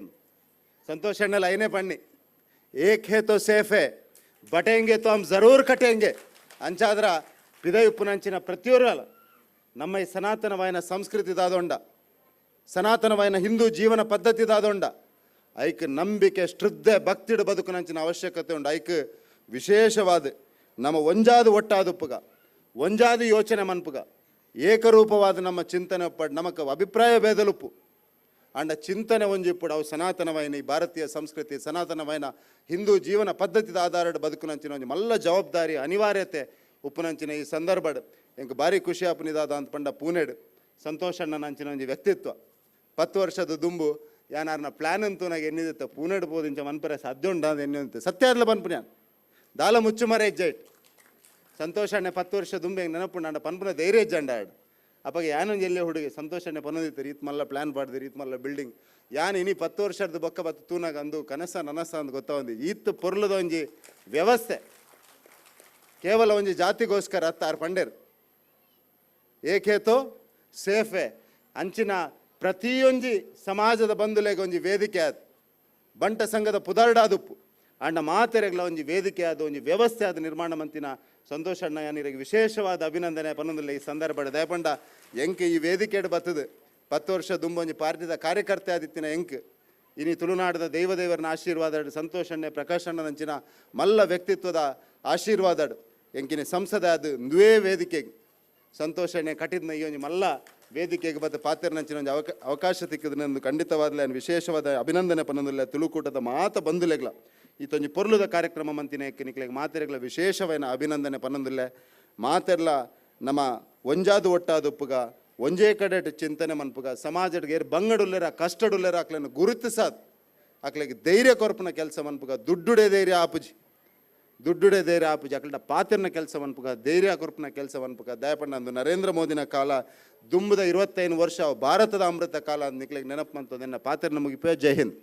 [SPEAKER 11] ಸಂತೋಷ್ ಅಣ್ಣಲ್ ಐನೇ ಪಣ್ಣಿ ಏಕ್ ಹೇ ತೋ ಸೇಫ್ ಹೇ ಬಟೇಂಗೆ ತೋ ಹಮ್ ಜರೂರ್ ಕಟೇಂಗೆ ಅಂಚಾದ್ರ ಪಿದೈ ಉಪ್ಪುನಂಚಿನ ಪ್ರತಿಯೊರಲ್ಲ ನಮ್ಮ ಈ ಸನಾತನವಾಯಿನ ಸಂಸ್ಕೃತಿ ದಾದೊಂಡ, ಸನಾತನವಾಯಿನ ಹಿಂದೂ ಜೀವನ ಪದ್ಧತಿ ದಾದೊಂಡ ಐಕ್ ನಂಬಿಕೆ ಶ್ರದ್ಧೆ ಭಕ್ತಿಡು ಬದುಕುನಂಚಿನ ಅವಶ್ಯಕತೆ ಉಂಡು. ಐಕ್ ವಿಶೇಷವಾದ ನಮ್ಮ ಒಂಜಾದ ಒಟ್ಟಾದುಪ್ಪುಗ ಒಂಜಾದ ಯೋಚನೆ ಮನ್ಪುಗ ಏಕರೂಪವಾದ ನಮ್ಮ ಚಿಂತನೆ ಒಪ್ಪಡು ನಮಕ ಅಭಿಪ್ರಾಯ ಭೇದಲುಪ್ಪು ಅಂಡ ಚಿಂತನೆ ಒಂಜಿಪ್ಪುಡು ಅವು ಸನಾತನವಾಯಿನ ಈ ಭಾರತೀಯ ಸಂಸ್ಕೃತಿ ಸನಾತನವಾಯಿನ ಹಿಂದೂ ಜೀವನ ಪದ್ಧತಿದ ಆಧಾರದ ಬದುಕುನಂಚಿನ ಒಂಜಿ ಮಲ್ಲ ಜವಾಬ್ದಾರಿ ಅನಿವಾರ್ಯತೆ ಉಪ್ಪುನಂಚಿನ ಈ ಸಂದರ್ಭಡ್ ಎಂಕ್ ಭಾರಿ ಖುಷಿ ಆಪುನಿದಾದ ಅಂತ ಪಂಡ ಪೂನೆಡ್ ಸಂತೋಷ್ ಅಣ್ಣನಂಚಿನ ಒಂಜಿ ವ್ಯಕ್ತಿತ್ವ 10 ವರ್ಷದ ದುಂಬು ಯಾನಾರ್ನ ಪ್ಲ್ಯಾನ್ ಅಂತೂ ನಾಗ ಎನ್ನಿದಿತ್ತ ಪೂನೆಡ್ ಪೋದು ಇಂಚ ಮನ್ಪರೆ ಸಾಧ್ಯ ಉಂಡ ಅಂತ ಎನ್ನಿದಂತೆ ಸತ್ಯ ಆದ್ಲ ಪನ್ಪು ನಾನು ದಾಲ ಮುಚ್ಚು ಮರ ಹೆಜ್ಜೆ ಸಂತೋಷ ಅಣ್ಣೆ 10 ವರ್ಷ ದುಂಬೆ ಹೆಂಗೆ ನೆನಪು ಅಂಡ ಪನ್ಪುನ ಧೈರ್ಯ ಹೆಜ್ಜಂಡ ಆಡು ಅಪ್ಪಾಗ ಯಾನೊಂದು ಎಲ್ಲೇ ಹುಡುಗಿ ಸಂತೋಷ ಅಣ್ಣೆ ಪನ್ನೊಂದಿತ್ತು ರೀತ್ ಮಲ್ಲ ಪ್ಲ್ಯಾನ್ ಪಾಡ್ದು ರೀತ್ ಮಲ್ಲ ಬಿಲ್ಡಿಂಗ್ ಯಾನ್ ಇನಿ 10 ವರ್ಷದ ಬೊಕ್ಕ ಬತ್ತು ತೂನಾಗ ಅಂದು ಕನಸ ನನಸ ಅಂದು ಗೊತ್ತಾವಂದು ಈತ್ ಪೊರ್ಲದ ಒಂಜಿ ವ್ಯವಸ್ಥೆ ಕೇವಲ ಒಂಜಿ ಜಾತಿಗೋಸ್ಕರ ಅತ್ತಾರು ಪಂಡೇರು ಏಕೇತೋ ಸೇಫೆ ಅಂಚಿನ ಪ್ರತಿಯೊಂಜಿ ಸಮಾಜದ ಬಂಧುಲೆಗೆ ಒಂಜಿ ವೇದಿಕೆ ಆದ ಬಂಟ ಸಂಘದ ಪುದರ್ಡಾದುಪ್ಪು ಅಂಡ ಮಾತೆರೆಗ್ಲ ಒಂಜಿ ವೇದಿಕೆ ಆದ ಒಂಜಿ ವ್ಯವಸ್ಥೆ ಆದ ನಿರ್ಮಾಣ ಮಂತಿನ ಸಂತೋಷ ಅಣ್ಣ ಯಾನಿರಿಗೆ ವಿಶೇಷವಾದ ಅಭಿನಂದನೆ ಪನ್ನೊಂದಿಲ್ಲ ಈ ಸಂದರ್ಭ ದಯಪಂಡ ಎಂಕ್ ಈ ವೇದಿಕೆಡ್ ಬತ್ತದು 10 ವರ್ಷ ದುಂಬೊಂಜಿ ಪಾರ್ಟಿದ ಕಾರ್ಯಕರ್ತೆ ಆದಿತ್ತಿನ ಎಂಕ್ ಇನಿ ತುಳುನಾಡದ ದೈವ ದೇವರನ ಆಶೀರ್ವಾದ ಸಂತೋಷ್ ಅಣ್ಣೆ ಪ್ರಕಾಶ್ ಅಣ್ಣನಂಚಿನ ಮಲ್ಲ ವ್ಯಕ್ತಿತ್ವದ ಆಶೀರ್ವಾದ ಎಂಕಿನ ಸಂಸದ ಅದು ನುವೇ ವೇದಿಕೆಗೆ ಸಂತೋಷ್ ಅಣ್ಣೆ ಕಟ್ಟಿದ್ನ ಈ ಒಂಜಿ ಮಲ್ಲ ವೇದಿಕೆಗೆ ಬತ್ತ ಪಾತ್ರನಂಚಿನ ಒಂಜಿ ಅವಕಾಶ ತಿಕ್ಕಿದ ನಂದು ಖಂಡಿತವಾದಲೆ ವಿಶೇಷವಾದ ಅಭಿನಂದನೆ ಪನ್ನೊಂದಿಲ್ಲ ತುಳುಕೂಟದ ಮಾತ ಬಂಧುಲೆಗ್ಲ ಈತೊಂಜಿ ಪೊರ್ಲುದ ಕಾರ್ಯಕ್ರಮ ಮಂತಿನ ನಿಕ್ಲೆಗ್ ಮಾತೆರೆಗ್ಲ ವಿಶೇಷವಾದ ಅಭಿನಂದನೆ ಪನ್ನೊಂದಿಲ್ಲ. ಮಾತೆರ್ಲ ನಮ್ಮ ಒಂಜಾದು ಒಟ್ಟಾದುಪ್ಪುಗ ಒಂಜೇ ಕಡೆ ಚಿಂತನೆ ಮನ್ಪುಗ ಸಮಾಜಡ್ಗೆ ಏರ್ ಬಂಗಡುಲ್ಲೇರ ಕಷ್ಟಡುಲ್ಲೇರ ಅಕ್ಲೆನ ಗುರುತಿಸಾದ್ ಅಕ್ಲೆಗೆ ಧೈರ್ಯ ಕೊರ್ಪುನ ಕೆಲಸ ಮನ್ಪುಗ ದುಡ್ಡುಡೆ ಧೈರ್ಯ ಆಪುಜಿ ದುಡ್ಡುಡೆ ಧೈರ್ಯ ಆಪುಜಿ ಅಕ್ಲೆನ ಪಾತ್ರನ ಕೆಲಸ ಮನ್ಪುಗ ಧೈರ್ಯ ಕೊರ್ಪುನ ಕೆಲಸ ಮನ್ಪುಗ ದಯಪಂಡ ಅಂದು ನರೇಂದ್ರ ಮೋದಿನ ಕಾಲ ದುಂಬುದ 25 ವರ್ಷ ಭಾರತದ ಅಮೃತ ಕಾಲ ಅಂದ್ ನಿಕ್ಲೆಗ್ ನೆನಪು ಮಂತದನ್ನ ಪಾತ್ರನ ಮುಗಿಪೆ. ಜೈ ಹಿಂದ್.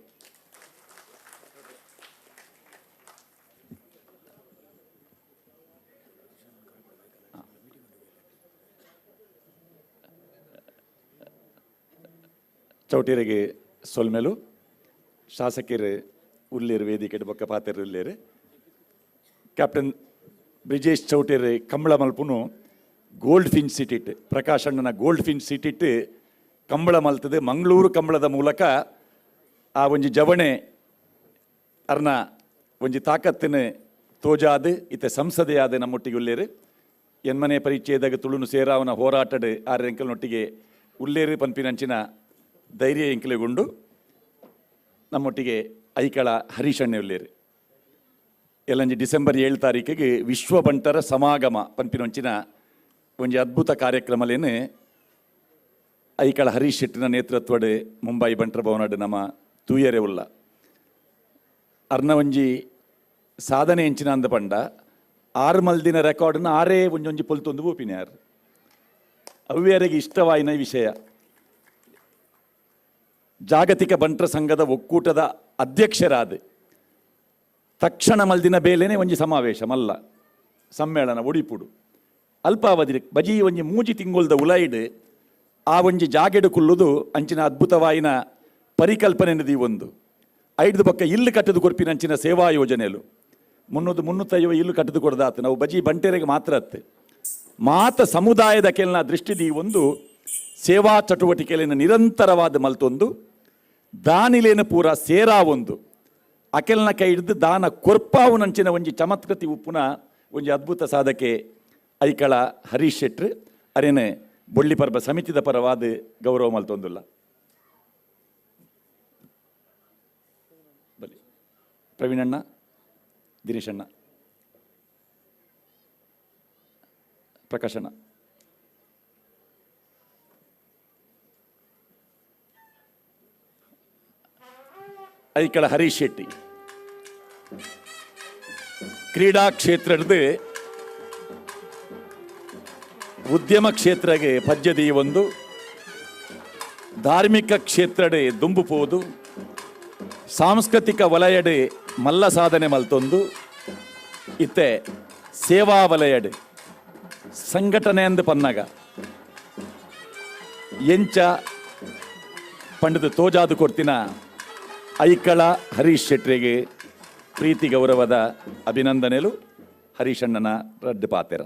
[SPEAKER 6] ಚೌಟೀರಿಗೆ ಸೊಲ್ಮೆಲು ಶಾಸಕರು ಉಲ್ಲೇರು ವೇದಿಕೆ ಬೊಕ್ಕ ಪಾತೆರು ಉಲ್ಲೇರು ಕ್ಯಾಪ್ಟನ್ ಬ್ರಿಜೇಶ್ ಚೌಟೇರ್ ಕಂಬಳ ಮಲ್ಪುನು ಗೋಲ್ಡ್ ಫಿನ್ ಸಿಟಿಟ್ ಪ್ರಕಾಶ್ ಅಣ್ಣನ ಗೋಲ್ಡ್ ಫಿನ್ ಸಿಟಿಟ್ ಕಂಬಳ ಮಲ್ತದೆ. ಮಂಗಳೂರು ಕಂಬಳದ ಮೂಲಕ ಆ ಒಂಜಿ ಜವಣೆ ಅರ್ನ ಒಂಜಿ ತಾಕತ್ತಿನ ತೋಜಾದ್ ಇತ್ತೆ ಸಂಸದೆಯಾದ ನಮ್ಮೊಟ್ಟಿಗೆ ಉಲ್ಲೇರು. ಎನ್ಮನೆ ಪರಿಚಯದಾಗ ತುಳುನು ಸೇರಾವನ ಹೋರಾಟಡ್ ಆರ್ ಎಂಕಲ್ನೊಟ್ಟಿಗೆ ಉಲ್ಲೇರು ಪನ್ಪಿನಂಚಿನ ಧೈರ್ಯ ಎಂಕಲೆಗುಂಡು. ನಮ್ಮೊಟ್ಟಿಗೆ ಐಕಳ ಹರೀಶಣ್ಣೆ ಉಲ್ಲೇರು. ಎಲ್ಲಂಜಿ ಡಿಸೆಂಬರ್ 7 ತಾರೀಕಿಗೆ ವಿಶ್ವ ಬಂಟರ ಸಮಾಗಮ ಪನ್ಪಿನಂಚಿನ ಒಂಜಿ ಅದ್ಭುತ ಕಾರ್ಯಕ್ರಮಲೇನು ಐಕಳ ಹರೀಶ್ ಶೆಟ್ಟಿನ ನೇತೃತ್ವಡ್ ಮುಂಬೈ ಬಂಟರ ಭವನಡ್ ನಮ್ಮ ತೂಯರೆ ಉಲ್ಲ. ಅರ್ನ ಒಂಜಿ ಸಾಧನೆ ಎಂಚಿನ ಅಂದ ಪಂಡ 6 ಮಲ್ದಿನ ರೆಕಾರ್ಡ್ನ 6 ಒಂಜೊಂಜಿ ಪೊಲ್ತೊಂದು ಬೋಪಿನ ಯಾರು ಅವ್ಯಾರಿಗೆ ಇಷ್ಟವಾಯಿನ ವಿಷಯ. ಜಾಗತಿಕ ಬಂಟರ ಸಂಘದ ಒಕ್ಕೂಟದ ಅಧ್ಯಕ್ಷರಾದ ತಕ್ಷಣ ಮಲ್ದಿನ ಬೇಲೆನೆ ಒಂಜಿ ಸಮಾವೇಶ ಮಲ್ಲ ಸಮ್ಮೇಳನ ಒಡಿಪುಡು ಅಲ್ಪಾವಧಿ ಬಜಿ ಒಂಜಿ 3 ತಿಂಗೊಳ್ದ ಉಲೈಡ್ ಆ ಒಂಜಿ ಜಾಗೆಡು ಕುಲ್ಲುದು ಅಂಚಿನ ಅದ್ಭುತವಾಯಿನ ಪರಿಕಲ್ಪನೆ ನದಿ ಒಂದು ಐದು ಪಕ್ಕ ಇಲ್ಲು ಕಟ್ಟದು ಕೊರ್ಪಿನ ಅಂಚಿನ ಸೇವಾ ಯೋಜನೆಯಲು 300-350 ಇಲ್ಲು ಕಟ್ಟದು ಕೊಡ್ದಾತು ನಾವು ಬಜಿ ಬಂಟೆರೆಗೆ ಮಾತ್ರ ಅತ್ತೆ ಮಾತ ಸಮುದಾಯದ ಕೆಲನ ದೃಷ್ಟಿದಿ ಒಂದು ಸೇವಾ ಚಟುವಟಿಕೆಯನ್ನು ನಿರಂತರವಾದ ಮಲ್ತೊಂದು ದಾನಿಲೇನ ಪೂರ ಸೇರಾ ಒಂದು ಅಕೆಲ್ನ ಕೈ ಹಿಡಿದು ದಾನ ಕೊರ್ಪಾವುನಂಚಿನ ಒಂಜಿ ಚಮತ್ಕೃತಿ ಉಪ್ಪುನ ಒಂಜಿ ಅದ್ಭುತ ಸಾಧಕೆ ಐಕಳ ಹರೀಶ್ ಶೆಟ್ರು ಅರೇನೆ ಬೊಳ್ಳಿ ಪರ್ಬ ಸಮಿತಿದ ಪರವಾದ ಗೌರವ ಮಲ್ತೊಂದುಲ್ಲ. ಬಲಿ ಪ್ರವೀಣಣ್ಣ, ದಿನೇಶಣ್ಣ, ಪ್ರಕಾಶಣ್ಣ. ಐಕಳ ಹರೀಶ್ ಶೆಟ್ಟಿ ಕ್ರೀಡಾ ಕ್ಷೇತ್ರದ ಉದ್ಯಮ ಕ್ಷೇತ್ರಗೆ ಪಜ್ಜದಿ ಒಂದು ಧಾರ್ಮಿಕ ಕ್ಷೇತ್ರಡೆ ದುಂಬುಪೋದು ಸಾಂಸ್ಕೃತಿಕ ವಲಯಡೆ ಮಲ್ಲ ಸಾಧನೆ ಮಲ್ತೊಂದು ಇತ್ತೆ ಸೇವಾ ವಲಯಡೆ ಸಂಘಟನೆ ಅಂದು ಪನ್ನಗ ಎಂಚ ಪಂಡದ ತೋಜಾದು ಕೊಡ್ತಿನ ಐಕಳ ಹರೀಶ್ ಶೆಟ್ರಿಗೆ ಪ್ರೀತಿ ಗೌರವದ ಅಭಿನಂದನೆಲು ಹರೀಶಣ್ಣನ ರಡ್ಡು ಪಾತೆರ.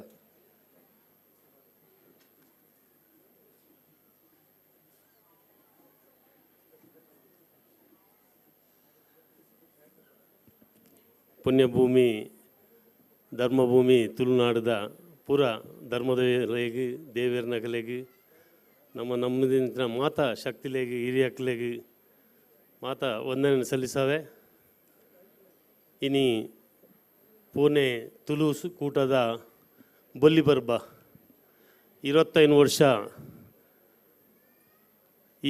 [SPEAKER 14] ಪುಣ್ಯಭೂಮಿ ಧರ್ಮಭೂಮಿ ತುಳುನಾಡದ ಪೂರ ಧರ್ಮದ ದೇವೇರ್ನಗಲೆಗೆ ನಮ್ಮ ನಮ್ಮದಿನ ಮಾತಾ ಶಕ್ತಿಲೇಗಿ ಹಿರಿಯಕ್ಲೆಗೆ ಮಾತಾ ವಂದನೆ ಸಲ್ಲಿಸವೆ. ಇನಿ ಪುಣೆ ತುಳು ಕೂಟದ ಬೊಲ್ಲಿ ಪರ್ಬ 25 ವರ್ಷ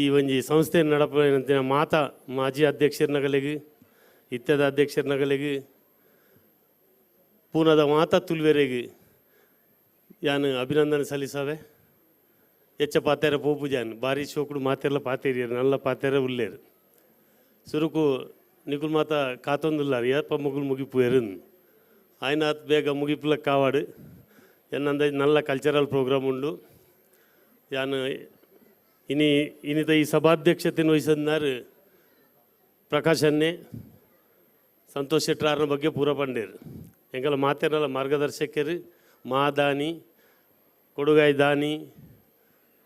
[SPEAKER 14] ಈ ಒಂಜಿ ಸಂಸ್ಥೆ ನಡಪಂತಿನ ಮಾತಾ ಮಾಜಿ ಅಧ್ಯಕ್ಷರನಗಲೆಗೆ ಇತ್ಯದ ಅಧ್ಯಕ್ಷರನಗಲೆಗೆ ಪೂನಾದ ಮಾತಾ ತುಳುವೆರೆಗೆ ಯಾನು ಅಭಿನಂದನೆ ಸಲ್ಲಿಸವೆ. ಹೆಚ್ಚ ಪಾತೆರ ಪೋಪುಜಾನ್ ಭಾರಿ ಶೋಕುಡು ಮಾತೆಲ್ಲ ಪಾತೇರಿಯರು ನಲ್ಲ ಪಾತೆರ ಉಲ್ಲೇರು ಸುರುಕು ನಿಕುಲ್ ಮಾತ ಕಾತೊಂದುಲ್ಲಾರು ಏಪ ಮುಗುಲ್ ಮುಗಿಪುವೇರು ಆಯ್ನಾತ್ ಬೇಗ ಮುಗಿಪುಲ ಕಾವಾಡು ಎನ್ನಂದ ನಲ್ಲ ಕಲ್ಚರಲ್ ಪ್ರೋಗ್ರಾಮ್ ಉಂಡು. ಯಾನು ಇನಿ ಇನ್ನಿತ ಈ ಸಭಾಧ್ಯಕ್ಷತೆಯನ್ನು ವಹಿಸಿದ್ನಾರು ಪ್ರಕಾಶನ್ನೇ ಸಂತೋಷ್ ಶೆಟ್ಟರ್ನ ಬಗ್ಗೆ ಪೂರ ಪಂಡೇರು. ಎಂಗಲ ಮಾತೆರಲ್ಲ ಮಾರ್ಗದರ್ಶಕರು ಮಾದಾನಿ ಕೊಡುಗಾಯಿ ದಾನಿ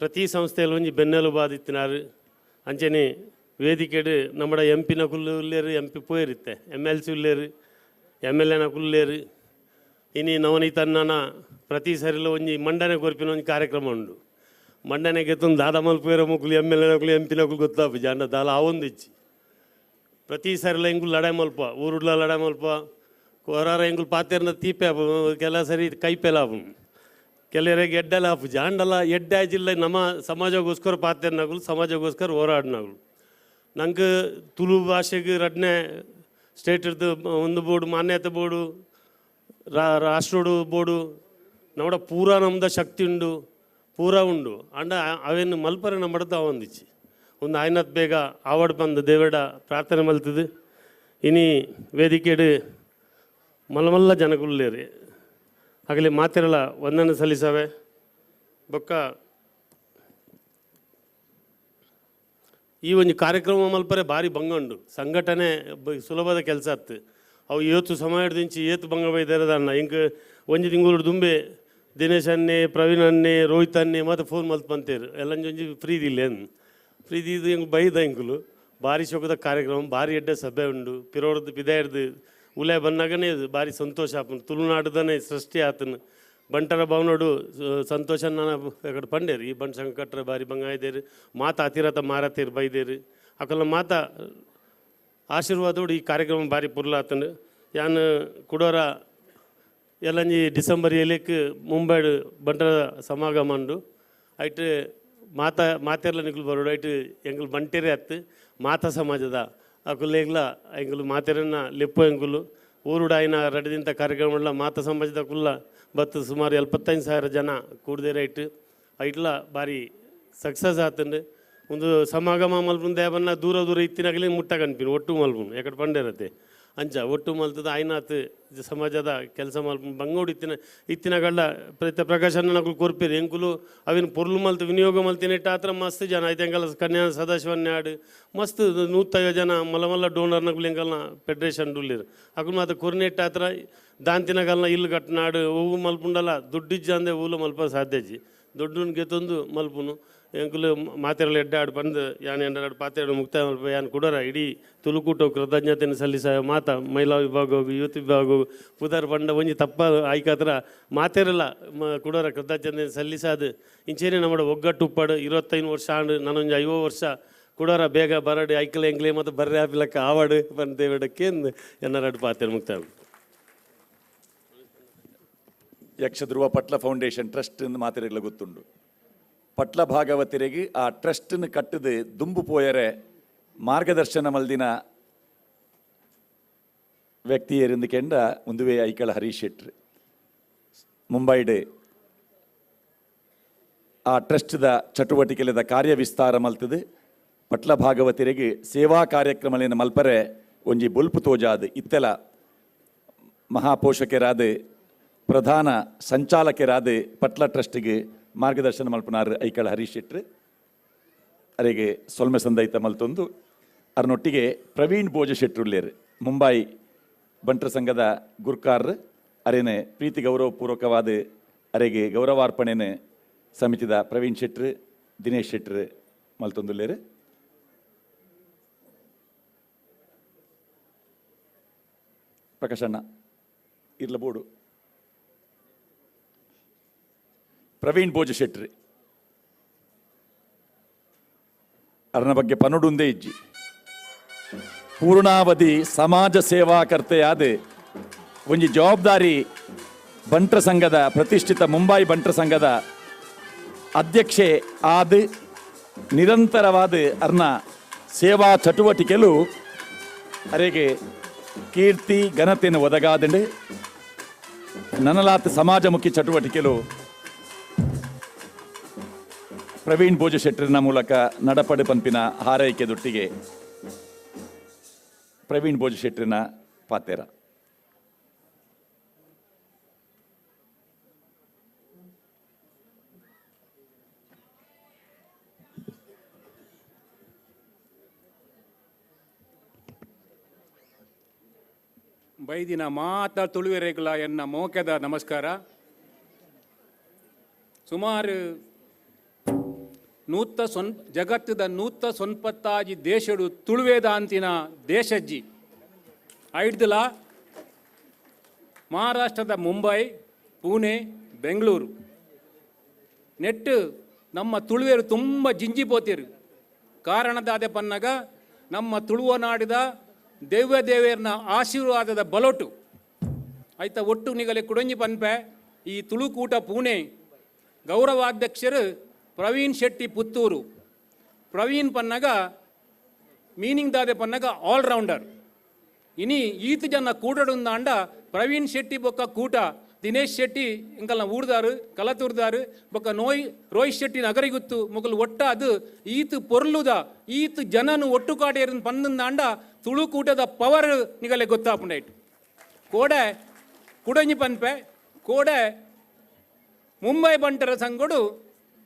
[SPEAKER 14] ಪ್ರತಿ ಸಂಸ್ಥೆಯಲ್ಲಿ ಒಂಜಿ ಬೆನ್ನೆಲುಬಾದಿತ್ತಿನಾರು. ಅಂಚನೆ ವೇದಿಕೆಡು ನಮ್ಮಡ ಎಂ ಪಿನ ಕುಲ್ಲು ಉಲ್ಲೇರು, ಎಂ ಪಿ ಪೋಯಿರುತ್ತೆ, ಎಮ್ ಎಲ್ ಸಿ ಉಲ್ಲೇರು, ಎಮ್ ಎಲ್ ಎನ ಕುಲ್ಲೇರು. ಇನಿ ನವನೀತಣ್ಣನ ಪ್ರತಿ ಸರಿಲ ಒಂಜಿ ಮಂಡನೆ ಕೊರ್ಪಿನ ಒಂಜಿ ಕಾರ್ಯಕ್ರಮ ಉಂಡು. ಮಂಡನೆ ಗೆತ್ತೊಂದು ದಾದ ಮಲ್ಪೇರ ಮುಕ್ಕುಲು ಎಮ್ ಎಲ್ ಎನಕುಲು ಎಂ ಪಿನಕುಲು ಗೊತ್ತಾಪು ಜಾಂಡ ದಾಲ ಆವೊಂದಿಚ್ಚಿ ಪ್ರತಿ ಸರಿಲ ಎಂಗುಲು ಲಡಾಯಿ ಮಲ್ಪ ಊರುಡ್ಲ ಲಡಾಯಿ ಮಲ್ಪ ಹೊರಾರ ಎಂಗುಲು ಪಾತೆರ್ನ ತೀಪೆ ಕೆಲ ಸರಿ ಕೈಪೆಲ ಆಪು ಕೆಲವರಿಗೆ ಎಡ್ಡೆಲ್ಲ ಆಪು ಜಾಂಡಲ ಎಡ್ಡೆ ಜಿಲ್ಲೆ ನಮ್ಮ ಸಮಾಜಗೋಸ್ಕರ ಪಾತೆರ್ನಗುಲು ಸಮಾಜಗೋಸ್ಕರ ಹೋರಾಡ್ನಗುಲು. ನಂಗೆ ತುಳು ಭಾಷೆಗೆ ರಡ್ನೆ ಸ್ಟೇಟ್ ಒಂದು ಬೋರ್ಡು ಮಾನ್ಯತೆ ಬೋರ್ಡು ರಾಷ್ಟ್ರೋಡು ಬೋರ್ಡು ನಮ್ಮಡ ಪೂರಾ ನಮ್ದ ಶಕ್ತಿ ಉಂಡು ಪೂರಾ ಉಂಡು ಅಂಡ ಅವೇನು ಮಲ್ಪರೆ ನಮ್ಮಡದ ಅವಂದಿಚ್ಚಿ ಒಂದು ಆಯ್ನತ್ ಬೇಗ ಆವಡ್ ಬಂದು ದೇವೇಡ ಪ್ರಾರ್ಥನೆ ಮಲ್ತದು. ಇನಿ ವೇದಿಕೆಡು ಮಲ್ಲ ಮಲ್ಲ ಜನಕುಲ್ಲೇರಿ ಆಗಲಿ ಮಾತಿರಲ್ಲ ವಂದನೆ ಸಲ್ಲಿಸವೆ. ಬೊಕ್ಕ ಈ ಒಂದು ಕಾರ್ಯಕ್ರಮ ಮಲ್ಪರೆ ಭಾರಿ ಬಂಗಂಡು ಸಂಘಟನೆ ಸುಲಭದ ಕೆಲಸ ಆತ್ತು. ಅವು ಏತು ಸಮಯದಿಂಚಿ ಏತು ಬಂಗ ಬೈದಾರದಣ್ಣ ಇಂಕ್ ಒಂಜಿ ತಿಂಗಳು ದುಂಬೆ ದಿನೇಶ್ ಅನ್ನೆ ಪ್ರವೀಣ್ ಅನ್ನೆ ರೋಹಿತ್ ಅನ್ನೆ ಮತ್ತು ಫೋನ್ ಮಲ್ತ್ ಬಂತೇರು ಎಲ್ಲ ಒಂಜಿ ಫ್ರೀ ದಿಲ್ಲ ಫ್ರೀ ದೀದು ಎಂಕ್ ಬೈದ ಎಂಕುಲು ಭಾರಿ ಶೋಕದ ಕಾರ್ಯಕ್ರಮ ಭಾರಿ ಎಡ್ಡೆ ಸಭೆ ಉಂಡು ಪಿರೋರ್ದು ಪಿದಾಯಿರ್ದು ಉಲೆ ಬನ್ನಾಗನೇ ಭಾರಿ ಸಂತೋಷ ಆಪುಂಡು ತುಳುನಾಡುದನೇ ಸೃಷ್ಟಿ ಆತನು ಬಂಟರ ಭವನೋಡು ಸಂತೋಷ ನಾನು ಅక్కడ ಪಂಡೇರು ಈ ಬಂಟ ಸಂಘ ಕಟ್ಟರೆ ಭಾರಿ ಬಂಗಾಯ್ದೇರು ಮಾತಾ ಅತಿರಥ ಮಾರತೇರು ಬೈದೇರು ಅಕಲ ಮಾತಾ ಆಶೀರ್ವಾದೋಡು ಈ ಕಾರ್ಯಕ್ರಮ ಭಾರಿ ಪುರ್ಲಾತನು ಯಾನ್ ಕುಡೋರ ಎಲ್ಲಂಜಿ ಡಿಸೆಂಬರ್ ಏಳಕ್ಕೆ ಮುಂಬೈಡು ಬಂಟರ ಸಮಾಗಮ ಉಂಡು ಐಟ್ ಮಾತಾ ಮಾತೆರ್ಲ ನಿಕುಲು ಬರೋಡು ಐಟ್ ಎಂಕುಲು ಬಂಟೇರೆ ಅತ್ತು ಮಾತಾ ಸಮಾಜದ ಅಕುಲೇಗ್ಲ ಎಂಕುಲು ಮಾತೆರನ್ನ ಲೆಪ್ಪು ಎಂಕುಲು ಊರುಡಾಯಿನ ರಡ್ದಿಂತ ಕಾರ್ಯಕ್ರಮ ಮಾತಾ ಸಮಾಜದ ಕುಲ್ಲ ಬತ್ತು ಸುಮಾರು 75,000 ಜನ ಕೂಡ್ದೇರ ಐಟ್ ಐಟ್ಲ ಭಾರಿ ಸಕ್ಸಸ್ ಆತಂಡು ಒಂದು ಸಮಾಗಮ ಮಲ್ಪುನ ದೇವನ್ನ ದೂರ ದೂರ ಇತ್ತಿನಾಗಲೇ ಮುಟ್ಟ ಕನ್ಪಿನ ಒಟ್ಟು ಮಲ್ಪುನು ಎಕಡೆ ಪಂಡೇರತ್ತೆ ಅಂಚ ಒಟ್ಟು ಮಲ್ತದ ಆಯ್ನಾತ್ ಸಮಾಜದ ಕೆಲಸ ಮಲ್ಪುನು ಬಂಗೋಡು ಇತ್ತಿನ ಇತ್ತಿನಗಳ್ಳ ಪ್ರತಿ ಪ್ರಕಾಶನ ಕೊರ್ಪೇರು ಎಂಕುಲು ಅವಿನ ಪೊರ್ಲು ಮಲ್ತು ವಿನಿಯೋಗ ಮಲ್ತಿನ ಆತ್ರ ಮಸ್ತ್ ಜನ ಐತೆ ಎಂಕಲ ಕನ್ಯಾ ಸದಾಶಿವನ್ಯಾಡು ಮಸ್ತ್ 150 ಜನ ಮಲ್ಲ ಮಲ್ಲ ಡೋನರ್ನಗುಲು ಎಂಕಲ್ನ ಫೆಡರೇಷನ್ ಡುಲ್ಲಿರು ಅಕುಲು ಮಾತ್ರ ಕೊರ್ನೆಟ್ ಆತ್ರ ದಾಂತಿನಗಲ್ನ ಇಲ್ಲು ಕಟ್ಟನಾಡು ಹೂವು ಮಲ್ಪುಂಡಲ್ಲ ದುಡ್ಡಿಜ್ಜ ಅಂದೆ ಹೂಲು ಮಲ್ಪ ಸಾಧ್ಯಜಿ ದೊಡ್ಡನ್ ಗೆತ್ತೊಂದು ಮಲ್ಪುನು ಎಂಕುಲು ಮಾತೆರಲು ಎಡ್ಡಾಡು ಬಂದು ಯಾನ್ ಎಂಡಾಡು ಪಾತೆರಡು ಮುಕ್ತಾಯ ಮಲ್ಪ ಯಾನ್ ಕುಡರ ಇಡೀ ತುಳುಕೂಟ ಕೃತಜ್ಞತೆಯನ್ನು ಸಲ್ಲಿಸ ಮಾತಾ ಮಹಿಳಾ ವಿಭಾಗ ಯೂತ್ ವಿಭಾಗ ಪುದರ್ ಪಂಡ ಒಂಜಿ ತಪ್ಪ ಆಯ್ಕಾತ್ರ ಮಾತೆರಲ್ಲ ಕುಡರ ಕೃತಜ್ಞತೆ ಸಲ್ಲಿಸಾದು ಇಂಚೇನೆ ನಮ್ಮಡ ಒಗ್ಗಟ್ಟು ಉಪ್ಪಾಡು 25 ವರ್ಷ ಆಂಡು ನಾನೊಂಜಿ 50 ವರ್ಷ ಕುಡರ ಬೇಗ ಬರಡು ಐಕಲೆ ಎಂಕ್ಲೆ ಮತ್ತು ಬರ್ರೆ ಆಪಿಲಕ್ಕ ಆವಾಡು ಬಂದೇವಿಡಕ್ಕೆ ಎನ್ನರಡು ಪಾತೆರ ಮುಕ್ತಾಯ.
[SPEAKER 6] ಯಕ್ಷಧ್ರುವ ಪಟ್ಲ ಫೌಂಡೇಶನ್ ಟ್ರಸ್ಟ್ ಎಂದು ಮಾತಿರಲ್ಲ ಗೊತ್ತುಂಡು. ಪಟ್ಲ ಭಾಗವತರಿಗೆ ಆ ಟ್ರಸ್ಟನ್ನು ಕಟ್ಟದೆ ದುಂಬು ಪೋಯರೆ ಮಾರ್ಗದರ್ಶನ ಮಲ್ದಿನ ವ್ಯಕ್ತಿಯರಿಂದ ಕೆಂಡ ಒಂದುವೇ ಐಕಳ ಹರೀಶ್ ಶೆಟ್ರು ಮುಂಬೈಡ್ ಆ ಟ್ರಸ್ಟ್ದ ಚಟುವಟಿಕೆಲದ ಕಾರ್ಯ ವಿಸ್ತಾರ ಮಲ್ತದೆ ಪಟ್ಲ ಭಾಗವತರಿಗೆ ಸೇವಾ ಕಾರ್ಯಕ್ರಮಲೇನ ಮಲ್ಪರೆ ಒಂಜಿ ಬೊಲ್ಪು ತೋಜಾದ್ ಇತ್ತೆಲ ಮಹಾಪೋಷಕರಾದ ಪ್ರಧಾನ ಸಂಚಾಲಕರಾದ ಪಟ್ಲ ಟ್ರಸ್ಟಿಗೆ ಮಾರ್ಗದರ್ಶನ ಮಲ್ಪನಾರ್ ಐಕಳ ಹರೀಶ್ ಶೆಟ್ರು ಅರೆಗೆ ಸೊಲ್ಮೆ ಸಂದೈತ ಮಲ್ತೊಂದು ಅರ್ನೊಟ್ಟಿಗೆ ಪ್ರವೀಣ್ ಭೋಜ ಶೆಟ್ರುಲ್ಲೇರು ಮುಂಬೈ ಬಂಟರ ಸಂಘದ ಗುರ್ಕಾರ್ ಅರೇನೆ ಪ್ರೀತಿ ಗೌರವಪೂರ್ವಕವಾದ ಅರೆಗೆ ಗೌರವಾರ್ಪಣೆನೆ ಸಮಿತಿದ ಪ್ರವೀಣ್ ಶೆಟ್ರು ದಿನೇಶ್ ಶೆಟ್ರು ಮಲ್ತೊಂದುಲ್ಲೇರು. ಪ್ರಕಾಶಣ್ಣ ಇರ್ಲ ಬೋಡು ಪ್ರವೀಣ್ ಭೋಜ ಶೆಟ್ರಿ ಅದರ ಬಗ್ಗೆ ಪನುಡುಂದೇ ಇಜ್ಜಿ ಪೂರ್ಣಾವಧಿ ಸಮಾಜ ಸೇವಾಕರ್ತೆಯಾದ ಒಂಜಿ ಜವಾಬ್ದಾರಿ ಬಂಟ್ರ ಸಂಘದ ಪ್ರತಿಷ್ಠಿತ ಮುಂಬೈ ಬಂಟ್ರ ಸಂಘದ ಅಧ್ಯಕ್ಷೆ ಆದ ನಿರಂತರವಾದ ಅರ್ನ ಸೇವಾ ಚಟುವಟಿಕೆಲು ಅರೆಗೆ ಕೀರ್ತಿ ಘನತೆಯನ್ನು ಒದಗಾದಂಡು ನನಲಾತ ಸಮಾಜಮುಖಿ ಚಟುವಟಿಕೆಲು ಪ್ರವೀಣ್ ಭೋಜ ಶೆಟ್ಟರ್ನ ಮೂಲಕ ನಡಪಡು ಪಂಪಿನ ಹಾರೈಕೆದೊಟ್ಟಿಗೆ ಪ್ರವೀಣ್ ಭೋಜ ಶೆಟ್ಟರ್ನ ಪಾತೇರ.
[SPEAKER 15] ಬೈದಿನ ಮಾತ ತುಳುವೆರೆಗಳ ಎನ್ನ ಮೋಕೆದ ನಮಸ್ಕಾರ. ಸುಮಾರು ಜಗತ್ತದ 195 ದೇಶಡು ತುಳುವೇದಾಂತಿನ ದೇಶಜ್ಜಿ ಐಡ್ದಲ ಮಹಾರಾಷ್ಟ್ರದ ಮುಂಬೈ, ಪುಣೆ, ಬೆಂಗಳೂರು ನೆಟ್ಟು ನಮ್ಮ ತುಳುವೇರು ತುಂಬ ಜಿಂಜಿ ಪೋತಿರು. ಕಾರಣದಾದೆ ಪನ್ನಗ ನಮ್ಮ ತುಳುವ ನಾಡಿದ ದೇವ್ಯ ದೇವೇರ್ನ ಆಶೀರ್ವಾದದ ಬಲೊಟು ಆಯ್ತ ಒಟ್ಟು ನಿಗಲೆ ಕುಡಂಜಿ ಪನ್ಪೆ ಈ ತುಳುಕೂಟ ಪುಣೆ ಗೌರವಾಧ್ಯಕ್ಷರು ಪ್ರವೀಣ್ ಶೆಟ್ಟಿ ಪುತ್ತೂರು. ಪ್ರವೀಣ್ ಪನ್ನಗ ಮೀನಿಂಗ್ ದಾದೆ ಪನ್ನಗ ಆಲ್ರೌಂಡರ್. ಇನಿ ಈತ ಜನ ಕೂಡಡುಂದಾಂಡ ಪ್ರವೀಣ್ ಶೆಟ್ಟಿ ಬೊಕ್ಕ ಕೂಟ ದಿನೇಶ್ ಶೆಟ್ಟಿ ಇಂಕಲ್ನ ಊರ್ದಾರು ಕಲತೂರ್ದಾರು ಬೊಕ್ಕ ನೋಯ್ ರೋಹಿತ್ ಶೆಟ್ಟಿ ನಗರಿಗುತ್ತು ಮೊಗಲು ಒಟ್ಟಾದು ಈತ ಪೊರ್ಲುದ ಈತ ಜನನು ಒಟ್ಟು ಕಾಟೇರನ್ ಪಂದಂದಾಂಡ ತುಳುಕೂಟದ ಪವರ್ ನಿಗಲೆ ಗೊತ್ತಾಪುಂಡೈಟ್. ಕೋಡೆ ಕುಡಂಜಿ ಪನ್ಪೆ ಕೋಡೆ ಮುಂಬೈ ಬಂಟರ ಸಂಗೊಡು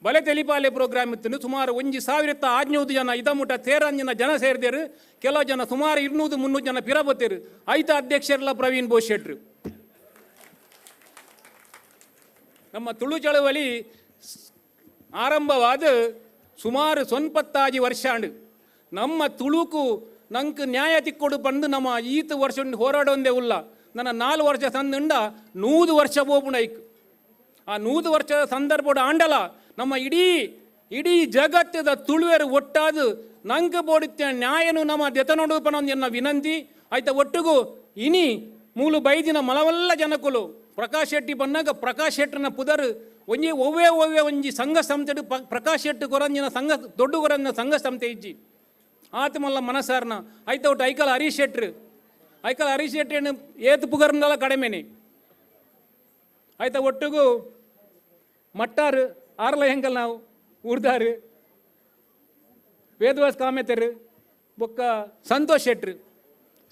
[SPEAKER 15] ಬಲೆ ತೆಲಿಪಾಲೆ ಪ್ರೋಗ್ರಾಮ್ ಇತ್ತು. ಸುಮಾರು 1600 ಜನ ಇದಮುಟ ತೇರಂಜಿನ ಜನ ಸೇರಿದರು. ಕೆಲವು ಜನ ಸುಮಾರು 200-300 ಜನ ಪಿರಬತ್ತೇರು. ಐತ ಅಧ್ಯಕ್ಷರೆಲ್ಲ ಪ್ರವೀಣ್ ಬೋಸ್ ಶೆಟ್ರು. ನಮ್ಮ ತುಳು ಚಳವಳಿ ಆರಂಭವಾದ ಸುಮಾರು 95 ವರ್ಷಾಂಡು. ನಮ್ಮ ತುಳುಕು ನಂಗೆ ನ್ಯಾಯ ತಿಕ್ಕೊಡು ಬಂದು ನಮ್ಮ ಈತ ವರ್ಷ ಹೋರಾಡೋಂದೇ ಉಲ್ಲ. ನನ್ನ 4 ವರ್ಷ ಸಂದುಂಡ 100 ವರ್ಷ ಬೋಪುಣೈಕ್. ಆ 100 ವರ್ಷದ ಸಂದರ್ಭದ ಆಂಡಲ ನಮ್ಮ ಇಡೀ ಇಡೀ ಜಗತ್ತದ ತುಳುವೆರು ಒಟ್ಟಾದು ನಂಗೆ ಬೋಡಿತ್ತ ನ್ಯಾಯನು ನಮ್ಮ ದೆತನೊಡು ಪನೊಂದು ಎನ್ನ ವಿನಂತಿ ಆಯ್ತಾ. ಒಟ್ಟಿಗೂ ಇನಿ ಮೂಲು ಬೈದಿನ ಮಲವಲ್ಲ ಜನಕುಲು ಪ್ರಕಾಶ್ ಶೆಟ್ಟಿ ಬನ್ನಾಗ ಪ್ರಕಾಶ್ ಶೆಟ್ಟರ್ನ ಪುದರ್ ಒಂಜಿ ಒವ್ವೆ ಒವ್ವೆ ಒಂಜಿ ಸಂಘ ಸಂಸ್ಥೆ ಪ್ರಕಾಶ್ ಶೆಟ್ಟಿ ಕೊರಂಜಿನ ಸಂಘ ದೊಡ್ಡ ಕೊರಂಜಿನ ಸಂಘ ಸಂಸ್ಥೆ ಇಜ್ಜಿ ಆತ ಮಲ್ಲ ಮನಸಾರ್ನ ಆಯ್ತಾ. ಒಟ್ಟು ಐಕಲ್ ಹರೀಶ್ ಶೆಟ್ರು, ಐಕಲ್ ಹರೀಶ್ ಶೆಟ್ಟಿ ಏತು ಪುಗರ್ನೆಲ್ಲ ಕಡಿಮೆನೆ ಆಯ್ತಾ. ಒಟ್ಟಿಗೂ ಮಟ್ಟಾರು ಆರ್ಲ ಹೆಂಗಲ್ ನಾವು ಊರ್ದಾರು ವೇದವಾಸ್ ಕಾಮೆತರು ಬೊಕ್ಕ ಸಂತೋಷ್ ಶೆಟ್ರು.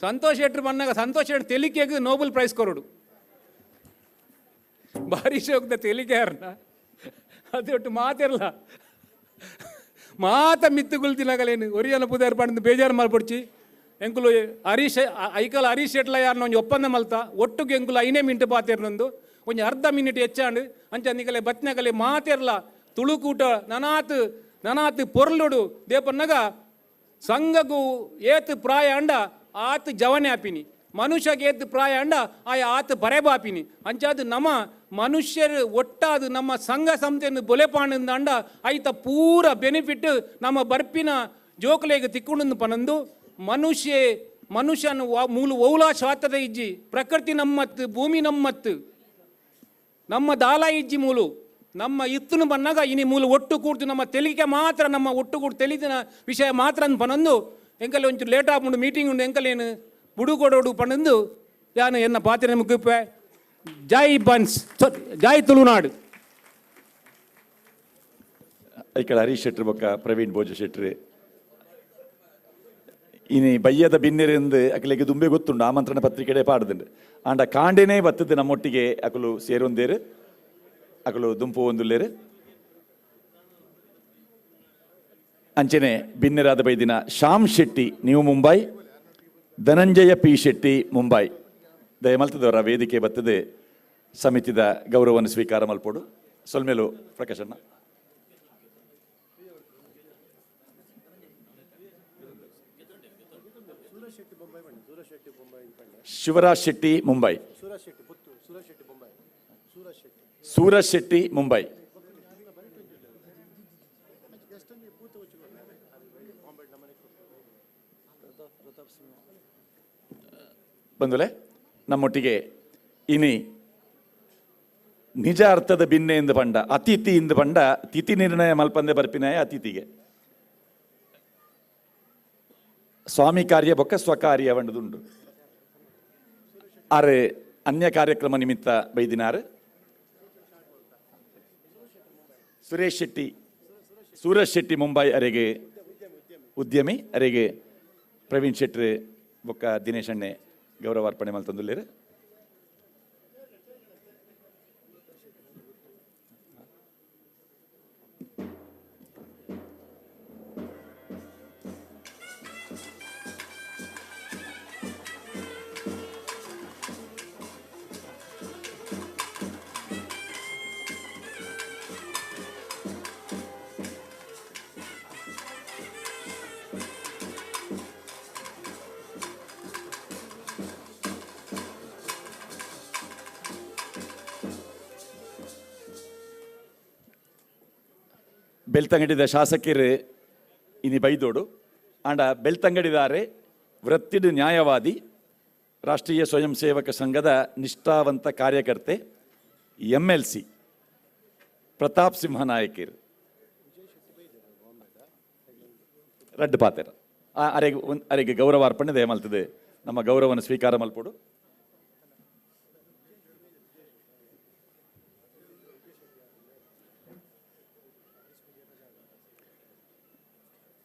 [SPEAKER 15] ಸಂತೋಷ್ ಶೆಟ್ರು ಬಂದಾಗ ಸಂತೋಷ್ ಶೆಟ್ರು ತೆಲಿಕೆಗೆ ನೋಬೆಲ್ ಪ್ರೈಸ್ ಕೊರಡು. ಭಾರಿ ಶೋಕ್ದ ತೆಲಿಕೆ ಯಾರನ್ನ ಅದು ಒಟ್ಟು ಮಾತಿರಲ್ಲ ಮಾತ ಮಿತ್ತುಗುಲ್ ತಿನ್ನಗಲೇನು ಒರಿಯನ ಪುದಾರ್ ಪಂಡು ಬೇಜಾರು ಮಲ್ಪೊಡ್ಚಿ. ಎಂಕುಲು ಹರೀಶ್ ಐಕಲ್ ಹರೀಶ್ ಶೆಟ್ಲ ಯಾರನ್ನ ಒಂಜಿ ಒಪ್ಪಂದ ಮಲ್ತ ಒಟ್ಟುಗೆ ಎಂಕುಲು 5 ಮಿನಿಟ್ ಪಾತಿರ್ನೊಂದು ಒಂಜಿ ಅರ್ಧ ಮಿನಿಟ್ ಹೆಚ್ಚಾಂಡು ಅಂಚ ನಿಕಲೆ ಬತ್ನಗಲೆ ಮಾತಿರಲ್ಲ ತುಳುಕೂಟ ನನಾತ್ ನನಾತ್ ಪೊರ್ಲುಡು ದೇಪನ್ನಗ ಸಂಘಗೂ ಏತ್ ಪ್ರಾಯ ಅಂಡ ಆತ್ ಜವನೆ ಆಪಿನಿ ಮನುಷ್ಯಗೆ ಏತ್ ಪ್ರಾಯ ಅಂಡ ಆಯ ಆತ್ ಬರೆಬಾಪಿನಿ ಅಂಚಾದು ನಮ್ಮ ಮನುಷ್ಯರು ಒಟ್ಟಾದು ನಮ್ಮ ಸಂಘ ಸಂಸ್ಥೆಯನ್ನು ಬೊಲೆಪಾಣಿಂದ ಅಂಡ ಐತ ಪೂರ ಬೆನಿಫಿಟ್ ನಮ್ಮ ಬರ್ಪಿನ ಜೋಕುಲೆಗೆ ತಿಕ್ಕೊಂಡು ಪನಂದು ಮನುಷ್ಯ ಮನುಷ್ಯನ ಮೂಲ ಓಲಾ ಶಾತದ ಇಜ್ಜಿ ಪ್ರಕೃತಿ ನಮ್ಮತ್ತು ಭೂಮಿ ನಮ್ಮತ್ತು ನಮ್ಮ ದಾಲ ಇಜ್ಜಿ ಮೂಲು ನಮ್ಮ ಇತ್ತನು ಬನ್ನಾಗ ಇನಿ ಮೂಲ ಒಟ್ಟು ಕೂಡ್ತು ನಮ್ಮ ತೆಲಿಗೆ ಮಾತ್ರ ನಮ್ಮ ಒಟ್ಟು ಕೂಡು ತೆಲಿದಿನ ವಿಷಯ ಮಾತ್ರ ಅಂದ್ ಪನಂದು ಎಂಕಲ್ಲಿ ಒಂಚೂರು ಲೇಟ್ ಆಪುಂಡು ಮೀಟಿಂಗ್ ಉಂಡು ಎಂಕಲೇನು ಬುಡುಕೊಡೋಡು ಪನಂದು ಯಾನು ಎನ್ನ ಪಾತ್ರೆ ಮುಗಿಪೆ. ಜೈ ಬನ್ಸ್, ಜೈ ತುಳುನಾಡು.
[SPEAKER 6] ಐಕಳ ಹರೀಶ್ ಶೆಟ್ರು ಬೊಕ್ಕ ಪ್ರವೀಣ್ ಭೋಜ ಶೆಟ್ರು ಇನಿ ಬಯ್ಯದ ಬಿನ್ನೆರೆಂದು ಅಕಲಿಗೆ ದುಂಬೆ ಗೊತ್ತುಂಡು ಆಮಂತ್ರಣ ಪತ್ರಿಕೆಡೆ ಪಾಡ್ದುಂಡು ಆಂಡ ಕಾಂಡೆನೇ ಬತ್ತದು ನಮ್ಮೊಟ್ಟಿಗೆ ಅಕಲು ಸೇರೊಂದೇರು ಅಕಲು ದುಂಪು ಒಂದುಲ್ಲೇರು. ಅಂಚನೆ ಬಿನ್ನೆರಾದ ಬೈದಿನ ಶ್ಯಾಮ್ ಶೆಟ್ಟಿ ನ್ಯೂ ಮುಂಬೈ, ಧನಂಜಯ ಪಿ ಶೆಟ್ಟಿ ಮುಂಬೈ ದಯಮಲ್ತದವರ ವೇದಿಕೆ ಬತ್ತದೆ ಸಮಿತಿದ ಗೌರವವನ್ನು ಸ್ವೀಕಾರ ಮಲ್ಪೋಡು. ಸೊಲ್ಮೇಲು ಪ್ರಕಾಶಣ್ಣ. ಶಿವರಾಜ್ ಶೆಟ್ಟಿ ಮುಂಬೈ, ಸೂರಜ್ ಶೆಟ್ಟಿ ಮುಂಬೈ, ಬಂದುಲೆ ನಮ್ಮೊಟ್ಟಿಗೆ ಇನಿ ನಿಜ ಅರ್ಥದ ಬಿನ್ನೆ ಎಂದು ಪಂಡ ಅತಿಥಿ ಎಂದು ಪಂಡ ತಿಥಿ ನಿರ್ಣಯ ಮಲ್ಪಂದೆ ಬರ್ಪಿನಾಯ ಅತಿಥಿಗೆ ಸ್ವಾಮಿ ಕಾರ್ಯ ಬೊಕ್ಕ ಸ್ವಕಾರ್ಯ ವಂಡದುಂಡು. ಆರೆ ಅನ್ಯ ಕಾರ್ಯಕ್ರಮ ನಿಮಿತ್ತ ಬೈದಿನಾರು ಸುರೇಶ್ ಶೆಟ್ಟಿ, ಸೂರಜ್ ಶೆಟ್ಟಿ ಮುಂಬೈ ಅರೆಗೆ ಉದ್ಯಮಿ ಅರೆಗೆ ಪ್ರವೀಣ್ ಶೆಟ್ಟಿ ಬೊಕ್ಕ ದಿನೇಶ್ ಅಣ್ಣೆ ಗೌರವಾರ್ಪಣೆ ಮಲ್ತಂದುಲ್ಲೇರು. ಬೆಳ್ತಂಗಡಿದ ಶಾಸಕರು ಇನಿ ಬೈದೋಡು ಆಂಡ ಬೆಳ್ತಂಗಡಿದಾರೆ ವೃತ್ತಿಡು ನ್ಯಾಯವಾದಿ, ರಾಷ್ಟ್ರೀಯ ಸ್ವಯಂ ಸೇವಕ ಸಂಘದ ನಿಷ್ಠಾವಂತ ಕಾರ್ಯಕರ್ತೆ, MLC Pratap Simha ನಾಯಕರು ರಡ್ಡು ಪಾತೆರ ಅರೆಗೆ ಅರೆಗೆ ಗೌರವಾರ್ಪಣೆ ದಯಮಲ್ತದೆ ನಮ್ಮ ಗೌರವವನ್ನು ಸ್ವೀಕಾರ ಮಲ್ಪೋಡು.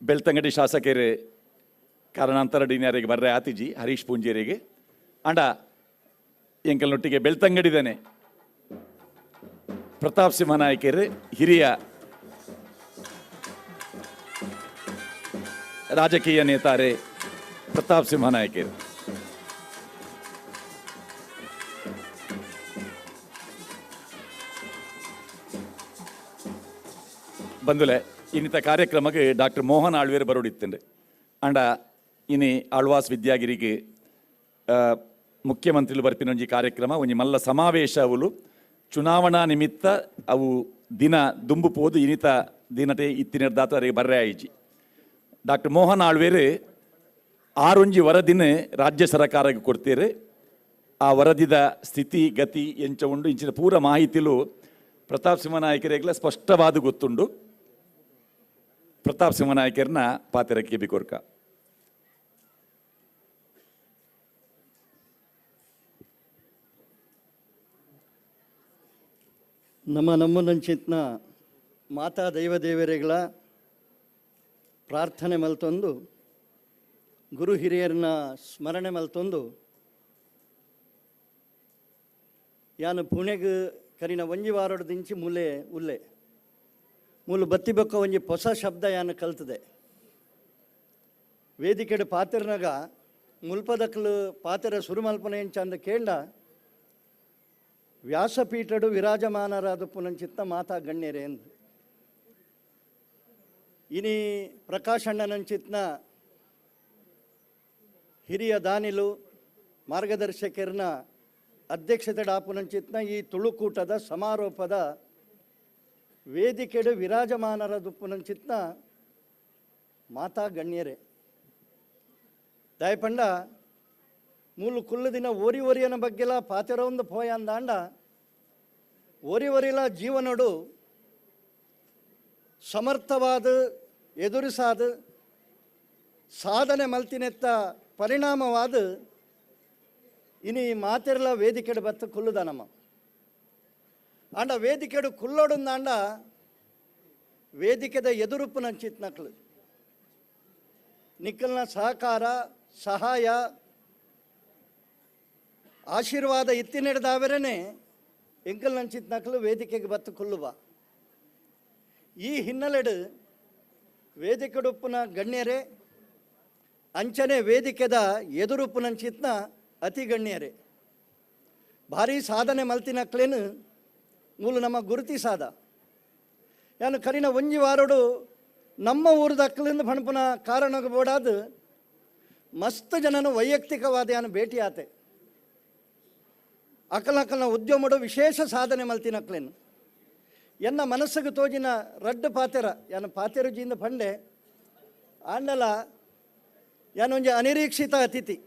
[SPEAKER 6] ಬೆಳ್ತಂಗಡಿ ಶಾಸಕರು ಕಾರಣಾಂತರ ಡಿನ್ಯಾರಿಗೆ ಬರ್ರೆ ಆತಿಜಿ ಹರೀಶ್ ಪೂಂಜೇರಿಗೆ ಅಂಡ ಎಂಕಲ್ನೊಟ್ಟಿಗೆ ಬೆಳ್ತಂಗಡಿದಾನೆ ಪ್ರತಾಪ್ ಸಿಂಹ ನಾಯಕರು ಹಿರಿಯ ರಾಜಕೀಯ ನೇತಾರೆ ಪ್ರತಾಪ್ ಸಿಂಹ ನಾಯಕರು. ಬಂದುಲೆ ಇನ್ನಿತ ಕಾರ್ಯಕ್ರಮಕ್ಕೆ ಡಾಕ್ಟರ್ ಮೋಹನ್ ಆಳ್ವೇರ್ ಬರೋಡಿತ್ತಂಡು. ಅಂಡ ಇನಿ ಆಳ್ವಾಸ್ ವಿದ್ಯಾಗಿರಿಗೆ ಮುಖ್ಯಮಂತ್ರಿಲು ಬರ್ಪಿನ ಒಂಜಿ ಕಾರ್ಯಕ್ರಮ ಒಂಜಿ ಮಲ್ಲ ಸಮಾವೇಶ ಅವುಲು ಚುನಾವಣಾ ನಿಮಿತ್ತ ಅವು ದಿನ ದುಂಬು ಪೋದು ಇನಿತ ದಿನಟೆ ಇತ್ತಿನರ್ದಾತ ಅವರಿಗೆ ಬರ್ರೆ ಆಯಿಜಿ. ಡಾಕ್ಟರ್ ಮೋಹನ್ ಆಳ್ವೇರ್ ಆರೊಂಜಿ ವರದಿನ ರಾಜ್ಯ ಸರ್ಕಾರಕ್ಕೆ ಕೊಡ್ತೀರಿ. ಆ ವರದಿದ ಸ್ಥಿತಿ ಗತಿ ಎಂಚ ಉಂಡು ಇಂಚಿನ ಪೂರ ಮಾಹಿತಿಲು ಪ್ರತಾಪ್ ಸಿಂಹನಾಯಕರಿಗೆಲ್ಲ ಸ್ಪಷ್ಟವಾದ ಗೊತ್ತುಂಡು. ಪ್ರತಾಪ್ ಸಿಂಹನಾಯಕರನ್ನ ಪಾತ್ರಕ್ಕೆ ಬಿಕೊರ್ಕ.
[SPEAKER 4] ನಮ್ಮ ನಮ್ಮನಂಚಿತ್ನ ಮಾತಾ ದೈವದೇವರೆಗಳ ಪ್ರಾರ್ಥನೆ ಮಲ್ತೊಂದು ಗುರು ಹಿರಿಯರನ್ನ ಸ್ಮರಣೆ ಮಲ್ತೊಂದು ಯಾನು ಪುಣೆಗೆ ಕರಿನ ಒಂಜಿ ವಾರೊಡ್ದಿಂಚಿ ಮೂಲೆ ಉಲ್ಲೆ ಮೂಲು ಬತ್ತಿ ಬೊಕ್ಕ ಒಂಜಿ ಹೊಸ ಶಬ್ದ ಯಾನು ಕಲ್ತದೆ. ವೇದಿಕೆಡು ಪಾತಿರ್ನಾಗ ಮುಲ್ಪದಕ್ಲು ಪಾತಿರ ಸುರುಮಲ್ಪನೆ ಎಂಚ ಕೇಂಡ ವ್ಯಾಸಪೀಠಡು ವಿರಾಜಮಾನರಾದ ಪುನಂಚಿತ್ತ ಮಾತಾ ಗಣ್ಯರೇ ಎಂದು. ಇನಿ ಪ್ರಕಾಶಣ್ಣನಂಚಿತ್ನ ಹಿರಿಯ ದಾನಿಲು ಮಾರ್ಗದರ್ಶಕರನ್ನ ಅಧ್ಯಕ್ಷತೆ ಡಾಪುನಂಚಿತ್ನ ಈ ತುಳುಕೂಟದ ಸಮಾರೋಪದ ವೇದಿಕೆಡು ವಿರಾಜಮಾನರಾದ ಪುನಂಚಿತ್ನ ಮಾತಾ ಗಣ್ಯರೇ. ದಯಪಂಡ ಮೂಲು ಕುಲ್ಲದಿನ ಓರಿ ಓರಿಯನ ಬಗ್ಗೆಲ ಪಾತೆರೊಂದು ಪೋಯಂದಾಂಡ ಓರಿ ಓರಿಲ ಜೀವನಡು ಸಮರ್ಥವಾದ ಎದುರಿಸಾದ ಸಾಧನೆ ಮಲ್ತಿನೆತ್ತ ಪರಿಣಾಮವಾದ ಇನಿ ಮಾತೆರ್ಲ ವೇದಿಕೆಡು ಬತ್ತ ಕುಲ್ಲುದ ನಮ್ಮ ಆಂಡ ವೇದಿಕೆಡು ಕುಲ್ಲೋಡುಂದಾಂಡ ವೇದಿಕೆದ ಎದುರುಪ್ಪು ನಂಚಿತ್ನಕ್ಲು ನಿಕ್ಕಲ್ನ ಸಹಕಾರ ಸಹಾಯ ಆಶೀರ್ವಾದ ಇತ್ತಿನೆಡ್ದಾವರೇ ಎಂಕಲ್ ನಂಚಿತ್ನಕ್ಲು ವೇದಿಕೆಗೆ ಬತ್ತು ಕುಲ್ಲುವ. ಈ ಹಿನ್ನೆಲೆಡು ವೇದಿಕೆಡುಪ್ಪುನ ಗಣ್ಯರೇ ಅಂಚನೆ ವೇದಿಕೆದ ಎದುರುಪ್ಪುನಂಚಿತ್ನ ಅತಿ ಗಣ್ಯರೇ ಭಾರಿ ಸಾಧನೆ ಮಲ್ತಿನಕ್ಲೇನು ಮೂಲು ನಮ್ಮ ಗುರುತಿಸಾದ ಯಾನು ಕರಿನ ಒಂಜಿ ವಾರೋಡು ನಮ್ಮ ಊರುದಕ್ಕಲಿಂದ ಪಣಪುನ ಕಾರಣಕ್ಕೆ ಬೋಡಾದ ಮಸ್ತ್ ಜನನು ವೈಯಕ್ತಿಕವಾದ ಯಾನು ಭೇಟಿ ಆತೆ. ಅಕಲಕಲ್ನ ಉದ್ಯಮಡು ವಿಶೇಷ ಸಾಧನೆ ಮಲ್ತಿನಕ್ಲೇನು ಎನ್ನ ಮನಸ್ಸಿಗೆ ತೋಜಿನ ರಡ್ಡು ಪಾತೆರ ಯಾನು ಪಾತೆರುಜಿಯಿಂದ ಪಂಡೆ ಆಂಡಲ ಯಾನೊಂಜಿ ಅನಿರೀಕ್ಷಿತ ಅತಿಥಿ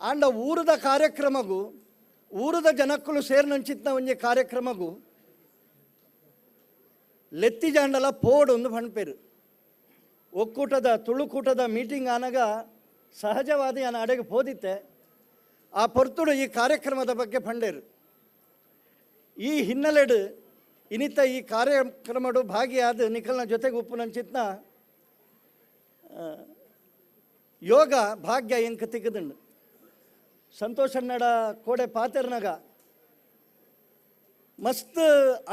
[SPEAKER 4] ಆಂಡ ಊರದ ಕಾರ್ಯಕ್ರಮಗೂ ಊರದ ಜನಕ್ಕಳು ಸೇರಿನಂಚಿತ್ನ ಒಂಜಿ ಕಾರ್ಯಕ್ರಮಗೂ ಲೆತ್ತಿ ಜಾಂಡಲ ಪೋಡು ಒಂದು ಪಣ್ಪೇರು. ಒಕ್ಕೂಟದ ತುಳುಕೂಟದ ಮೀಟಿಂಗ್ ಆನಾಗ ಸಹಜವಾದ ಯಾನು ಅಡೆಗೆ ಪೋದಿತ್ತೆ. ಆ ಪೊರ್ತುಡು ಈ ಕಾರ್ಯಕ್ರಮದ ಬಗ್ಗೆ ಪಂಡೇರು. ಈ ಹಿನ್ನೆಲೆಡು ಇನ್ನಿತ ಈ ಕಾರ್ಯಕ್ರಮಡು ಭಾಗಿಯಾದ ನಿಖಲ್ನ ಜೊತೆಗೆ ಉಪ್ಪುನಂಚಿತ್ನ ಯೋಗ ಭಾಗ್ಯ ಎಂಕ ತಿಕ್ಕದುಂಡು. ಸಂತೋಷನ್ನಡ ಕೋಡೆ ಪಾತೆರ್ನಾಗ ಮಸ್ತ್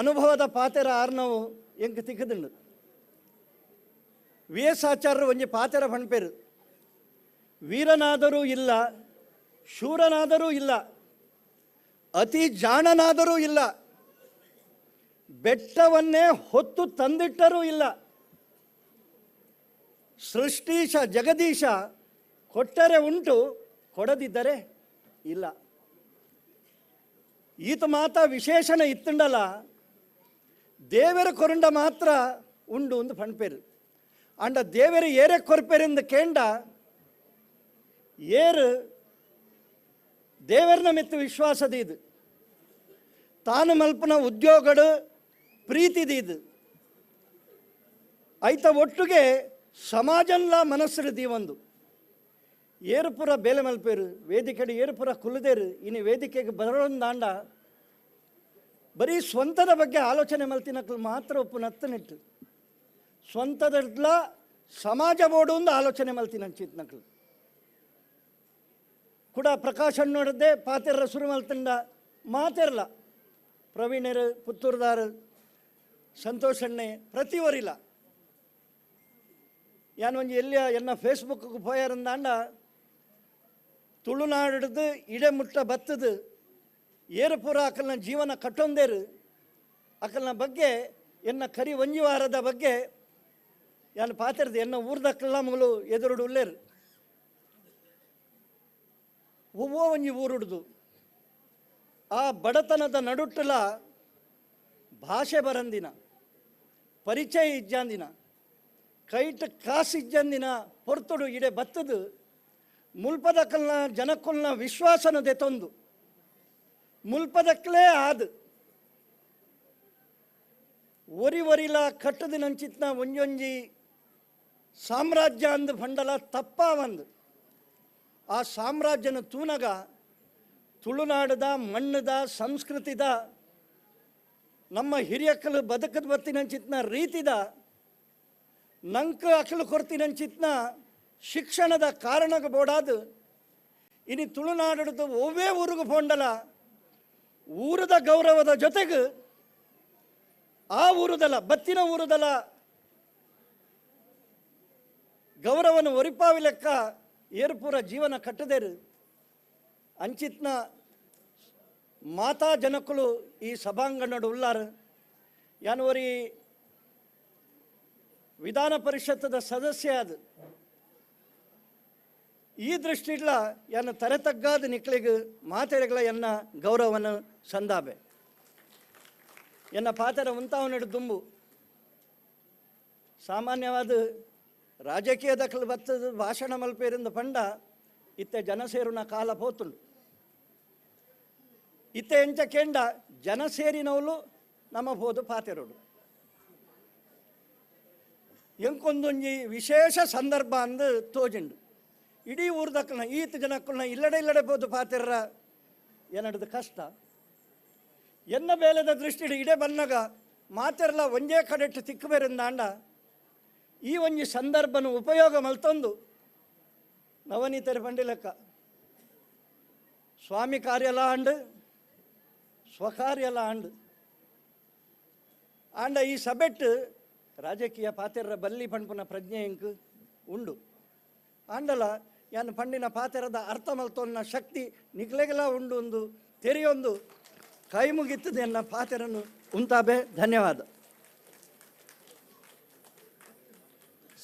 [SPEAKER 4] ಅನುಭವದ ಪಾತೆರ ಆರ್ನವು ಎಂಕ ತಿಕ್ಕದುಂಡು. ವಿ ಎಸ್ ಆಚಾರ್ಯರು ಒಂಜಿ ಪಾತೆರ ಪಣ್ಪೇರು, ವೀರನಾದರೂ ಇಲ್ಲ ಶೂರನಾದರೂ ಇಲ್ಲ ಅತಿ ಜಾಣನಾದರೂ ಇಲ್ಲ ಬೆಟ್ಟವನ್ನೇ ಹೊತ್ತು ತಂದಿಟ್ಟರೂ ಇಲ್ಲ ಸೃಷ್ಟೀಶ ಜಗದೀಶ ಕೊಟ್ಟರೆ ಉಂಟು ಕೊಡದಿದ್ದರೆ ಇಲ್ಲ. ಈತ ಮಾತ ವಿಶೇಷಣ ಇತ್ತುಂಡಲ್ಲ ದೇವರ ಕೊರಂಡ ಮಾತ್ರ ಉಂಡು ಒಂದು ಪಣ್ಪೇರು. ಅಂಡ ದೇವರು ಏರೆ ಕೊರ್ಪೇರೆಂದು ಕೇಂಡ ಏರು ದೇವರನ ಮೆತ್ತು ವಿಶ್ವಾಸದೀದು ತಾನು ಮಲ್ಪನ ಉದ್ಯೋಗಡು ಪ್ರೀತಿದೀದು ಐತ ಒಟ್ಟಿಗೆ ಸಮಾಜನ್ಲ ಮನಸ್ಸು ದೀವೊಂದು ಏರುಪುರ ಬೇಲೆ ಮಲ್ಪೇರು ವೇದಿಕೆಡು ಏರುಪುರ ಕುಲ್ಲದೇರು ಇನ್ನು ವೇದಿಕೆಗೆ ಬರೋಂದಾಂಡ ಬರೀ ಸ್ವಂತದ ಬಗ್ಗೆ ಆಲೋಚನೆ ಮಲ್ತಿನಕ್ಲು ಮಾತ್ರ ಒಪ್ಪು ನತ್ತನಿಟ್ಟು ಸ್ವಂತದಡ್ಲ ಸಮಾಜ ಬೋಡು ಒಂದು ಆಲೋಚನೆ ಮಲ್ತಿನಂಚಿತ್ನಕ್ಲು ಕೂಡ ಪ್ರಕಾಶ್ ನೋಡದೆ ಪಾತೆರ್ರ ಸುರು ಮಲ್ತಂಡ ಮಾತೆರ್ಲ ಪ್ರವೀಣರು ಪುತ್ತೂರ್ದಾರು ಸಂತೋಷಣ್ಣೆ ಪ್ರತಿವರಿಲ್ಲ. ಯಾನ್ ಒಂಜಿ ಎಲ್ಲಿಯ ಎನ್ನ ಫೇಸ್ಬುಕ್ಗೆ ಪೋಯರಂದಾಂಡ ತುಳುನಾಡಿಡ್ದು ಇಡೆ ಮುಟ್ಟ ಬತ್ತದು ಏರುಪುರ ಅಕಲ್ನ ಜೀವನ ಕಟ್ಟೊಂದೇರು ಅಕಲ್ನ ಬಗ್ಗೆ ಎನ್ನ ಕರಿ ಒಂಜಿ ವಾರದ ಬಗ್ಗೆ ಯಾನ್ ಪಾತೆರ್ದು ಎನ್ನ ಊರ್ದಕ್ಕಲ್ಲ ಮುಗಲು ಎದುರುಡು ಉಲ್ಲೇರು ಒವ್ವೋ ಒಂಜಿ ಊರುಡ್ದು ಆ ಬಡತನದ ನಡುಟ್ಟಲ ಭಾಷೆ ಬರಂದಿನ ಪರಿಚಯ ಇಜ್ಜಾಂದಿನ ಕೈಟ್ ಕಾಸು ಇಜ್ಜಂದಿನ ಪೊರ್ತುಡು ಇಡೆ ಬತ್ತದು ಮುಲ್ಪದಕ್ಕಲ್ನ ಜನಕ್ಕಲ್ನ ವಿಶ್ವಾಸನ ದೆತೊಂದು ಮುಲ್ಪದಕ್ಕಲೇ ಆದು ಒರಿ ಒರಿಲ ಕಟ್ಟದಿನಂಚಿತ್ನ ಒಂಜೊಂಜಿ ಸಾಮ್ರಾಜ್ಯ ಅಂದು ಭಂಡಲ ತಪ್ಪ ಒಂದು ಆ ಸಾಮ್ರಾಜ್ಯನ ತೂನಗ ತುಳುನಾಡದ ಮಣ್ಣದ ಸಂಸ್ಕೃತಿದ ನಮ್ಮ ಹಿರಿಯಕ್ಕಲು ಬದುಕದ ಬತ್ತಿನಂಚಿತ್ನ ರೀತಿದ ನಂಕ ಅಕಲು ಕೊರ್ತಿನಂಚಿತ್ನ ಶಿಕ್ಷಣದ ಕಾರಣಕ್ಕೆ ಬೋಡಾದು ಇನಿ ತುಳುನಾಡದ ಒವ್ವೇ ಊರಿಗೆ ಪೋಂಡಲ ಊರದ ಗೌರವದ ಜೊತೆಗೆ ಆ ಊರುದಲ ಬತ್ತಿನ ಊರುದಲ ಗೌರವನ ಒರಿಪಾವಿ ಲೆಕ್ಕ ಏರ್ಪೂರ ಜೀವನ ಕಟ್ಟದೇರು ಅಂಚಿತ್ನ ಮಾತಾ ಜನಕ್ಕಳು ಈ ಸಭಾಂಗಣಡು ಉಲ್ಲಾರು ಯಾನವರಿ ವಿಧಾನ ಪರಿಷತ್ತದ ಸದಸ್ಯ ಅದು ಈ ದೃಷ್ಟಿಡ್ಲ ಎನ್ನ ತರೆತಗ್ಗಾದ ನಿಕ್ಲಿಗೆ ಮಾತೆರೆಗಳ ಎನ್ನ ಗೌರವನ ಸಂದಾಬೆ ಎನ್ನ ಪಾತ್ರ ಉಂತಾವನಿಡು ದುಂಬು ಸಾಮಾನ್ಯವಾದ ರಾಜಕೀಯ ದಖಲು ಬತ್ತದ ಭಾಷಣ ಮಲ್ಪೇರಿಂದ ಪಂಡ ಇತ್ತೆ ಜನಸೇರುನ ಕಾಲ ಪೋತುಂಡು ಇತ್ತೆ ಎಂಚ ಕೆಂಡ ಜನಸೇರಿನವಳು ನಮ್ಮ ಪೋದು ಪಾತೆರೋಡು ಎಂಕೊಂದೊಂಜಿ ವಿಶೇಷ ಸಂದರ್ಭ ಅಂದು ತೋಜಿಂಡು ಇಡೀ ಊರ್ದಕ್ಕಲ್ನ ಈತ ಜನಕ್ಕಲ್ನ ಇಲ್ಲಡೆ ಇಲ್ಲಡೆ ಪೋದು ಪಾತೆರ್ರ ಏನಡದು ಕಷ್ಟ ಎನ್ನ ಬೇಲೆದ ದೃಷ್ಟಿಡು ಇಡೆ ಬನ್ನಗ ಮಾತೆರ್ಲ ಒಂಜೇ ಕಡೆಟ್ಟು ತಿಕ್ಕಬೇರಿಂದಾಂಡ ಈ ಒಂಜಿ ಸಂದರ್ಭನ ಉಪಯೋಗ ಮಲ್ತೊಂದು ನವನೀತರು ಪಂಡಿಲೆಕ್ಕ ಸ್ವಾಮಿ ಕಾರ್ಯಲ ಆಂಡ್ ಸ್ವಕಾರ್ಯಲ ಆಂಡ್ ಆಂಡ ಈ ಸಬೆಟ್ಟು ರಾಜಕೀಯ ಪಾತೆರ್ರ ಬಲ್ಲಿ ಪಣ್ಪುನ ಪ್ರಜ್ಞೆ ಇಂಕ್ ಉಂಡು ಆಂಡಲ ಯಾನ್ ಪಂಡಿನ ಪಾತೆರದ ಅರ್ಥ ಮಲ್ತೊನ್ನ ಶಕ್ತಿ ನಿಕ್ಲೆಗೆಲ ಉಂಡು ಒಂದು ತೆರೆಯೊಂದು ಕೈ ಮುಗಿತ್ತದೆ ಎನ್ನ ಪಾತೆರನ್ನು ಉಂತಾಬೆ. ಧನ್ಯವಾದ.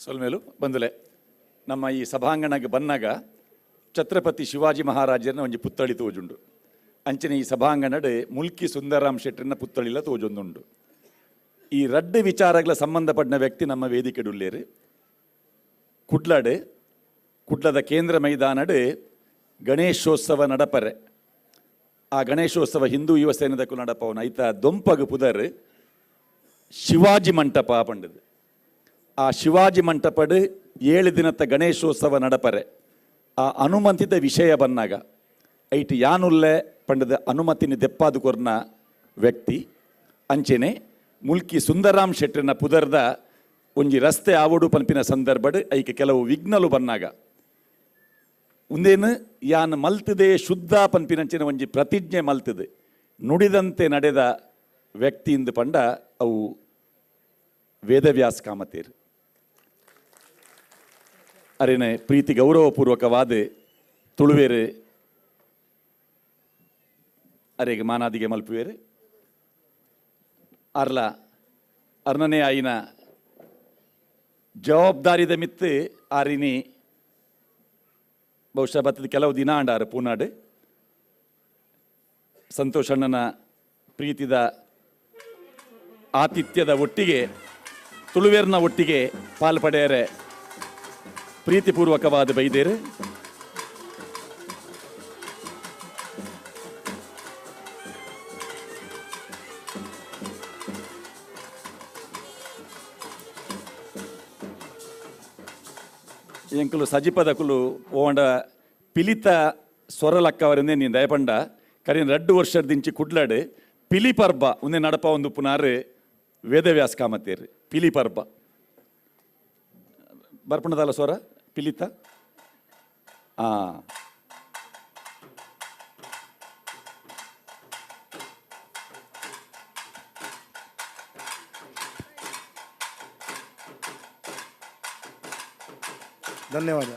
[SPEAKER 6] ಸೊಲ್ಮೇಲು ಬಂದುಲೆ ನಮ್ಮ ಈ ಸಭಾಂಗಣಕ್ಕೆ ಬನ್ನಾಗ ಛತ್ರಪತಿ ಶಿವಾಜಿ ಮಹಾರಾಜರನ್ನ ಒಂಜಿ ಪುತ್ತಳಿ ತೋಜುಂಡು. ಅಂಚನೆ ಈ ಸಭಾಂಗಣಡ್ ಮುಲ್ಕಿ ಸುಂದರಾಮ್ ಶೆಟ್ಟರ್ನ ಪುತ್ತಳಿಲ ತೋಜೊಂದುಂಡು. ಈ ರಡ್ಡು ವಿಚಾರಗಳ ಸಂಬಂಧಪಟ್ಟ ವ್ಯಕ್ತಿ ನಮ್ಮ ವೇದಿಕೆಡುಲ್ಲೇರು. ಕುಡ್ಲಡ್ ಕುಡ್ಲದ ಕೇಂದ್ರ ಮೈದಾನಡ್ ಗಣೇಶೋತ್ಸವ ನಡಪರೆ. ಆ ಗಣೇಶೋತ್ಸವ ಹಿಂದೂ ಯುವ ಸೇನೆದಕ್ಕೂ ನಡಪವನ ಐತ ದೊಂಪಗು ಪುದರ್ ಶಿವಾಜಿ ಮಂಟಪ ಪಂಡದು. ಆ ಶಿವಾಜಿ ಮಂಟಪಡ್ 7 ದಿನದ ಗಣೇಶೋತ್ಸವ ನಡಪರೆ. ಆ ಅನುಮತಿದ ವಿಷಯ ಬನ್ನಾಗ ಐಟ್ ಯಾನುಲ್ಲೆ ಪಂಡದ ಅನುಮತಿನ ದೆಪ್ಪಾದು ಕೊರ್ನ ವ್ಯಕ್ತಿ ಅಂಚೆನೆ ಮುಲ್ಕಿ ಸುಂದರಾಮ್ ಶೆಟ್ಟರ್ನ ಪುದರ್ದ ಒಂಜಿ ರಸ್ತೆ ಆವಡು ಪನ್ಪಿನ ಸಂದರ್ಭಡ್ ಐಕೆ ಕೆಲವು ವಿಘ್ನಲು ಬನ್ನಾಗ ಉಂದೇನು ಯಾನ್ ಮಲ್ತದೆ ಶುದ್ಧ ಪನ್ಪಿನಂಚಿನ ಒಂಜಿ ಪ್ರತಿಜ್ಞೆ ಮಲ್ತದೆ ನುಡಿದಂತೆ ನಡೆದ ವ್ಯಕ್ತಿಯಿಂದ ಪಂಡ ಅವು ವೇದವ್ಯಾಸ ಕಾಮತೇರು. ಅರೇನೆ ಪ್ರೀತಿ ಗೌರವಪೂರ್ವಕವಾದ ತುಳುವೇರು ಅರೆಗೆ ಮಾನಾದಿಗೆ ಮಲ್ಪುವೇರು. ಅರ್ಲ ಅರ್ನನೇ ಆಯಿನ ಜವಾಬ್ದಾರಿದ ಮಿತ್ತು ಆರಿನಿ ಬಹುಶಃ ಬತ್ತದ ಕೆಲವು ದಿನ ಅಂಡಾರು ಪೂನಾಡು ಸಂತೋಷಣ್ಣನ ಪ್ರೀತಿದ ಆತಿಥ್ಯದ ಒಟ್ಟಿಗೆ ತುಳುವೇರ್ನ ಒಟ್ಟಿಗೆ ಪಾಲ್ಪಡೆಯರೆ ಪ್ರೀತಿಪೂರ್ವಕವಾದ ಬೈದೇರು. ಎಂಕುಲು ಸಜಿಪದಕುಲು ಓಂಡ ಪಿಲಿತ ಸ್ವರಲಕ್ಕವರಿಂದೇ ನೀನು ದಯಪಂಡ ಕರಿನ 2 ವರ್ಷದಿಂಚಿ ಕುಡ್ಲಾಡು ಪಿಲಿ ಪರ್ಬ ಒಂದೇ ನಡಪ ಒಂದು ಪುನಾರು ವೇದವ್ಯಾಸ ಕಾಮತ್ತೇರು ಪಿಲಿ ಪರ್ಬ ಬರ್ಪಣದಲ್ಲ ಸ್ವರ ಪಿಲಿತ ಆ
[SPEAKER 20] ಧನ್ಯವಾದ.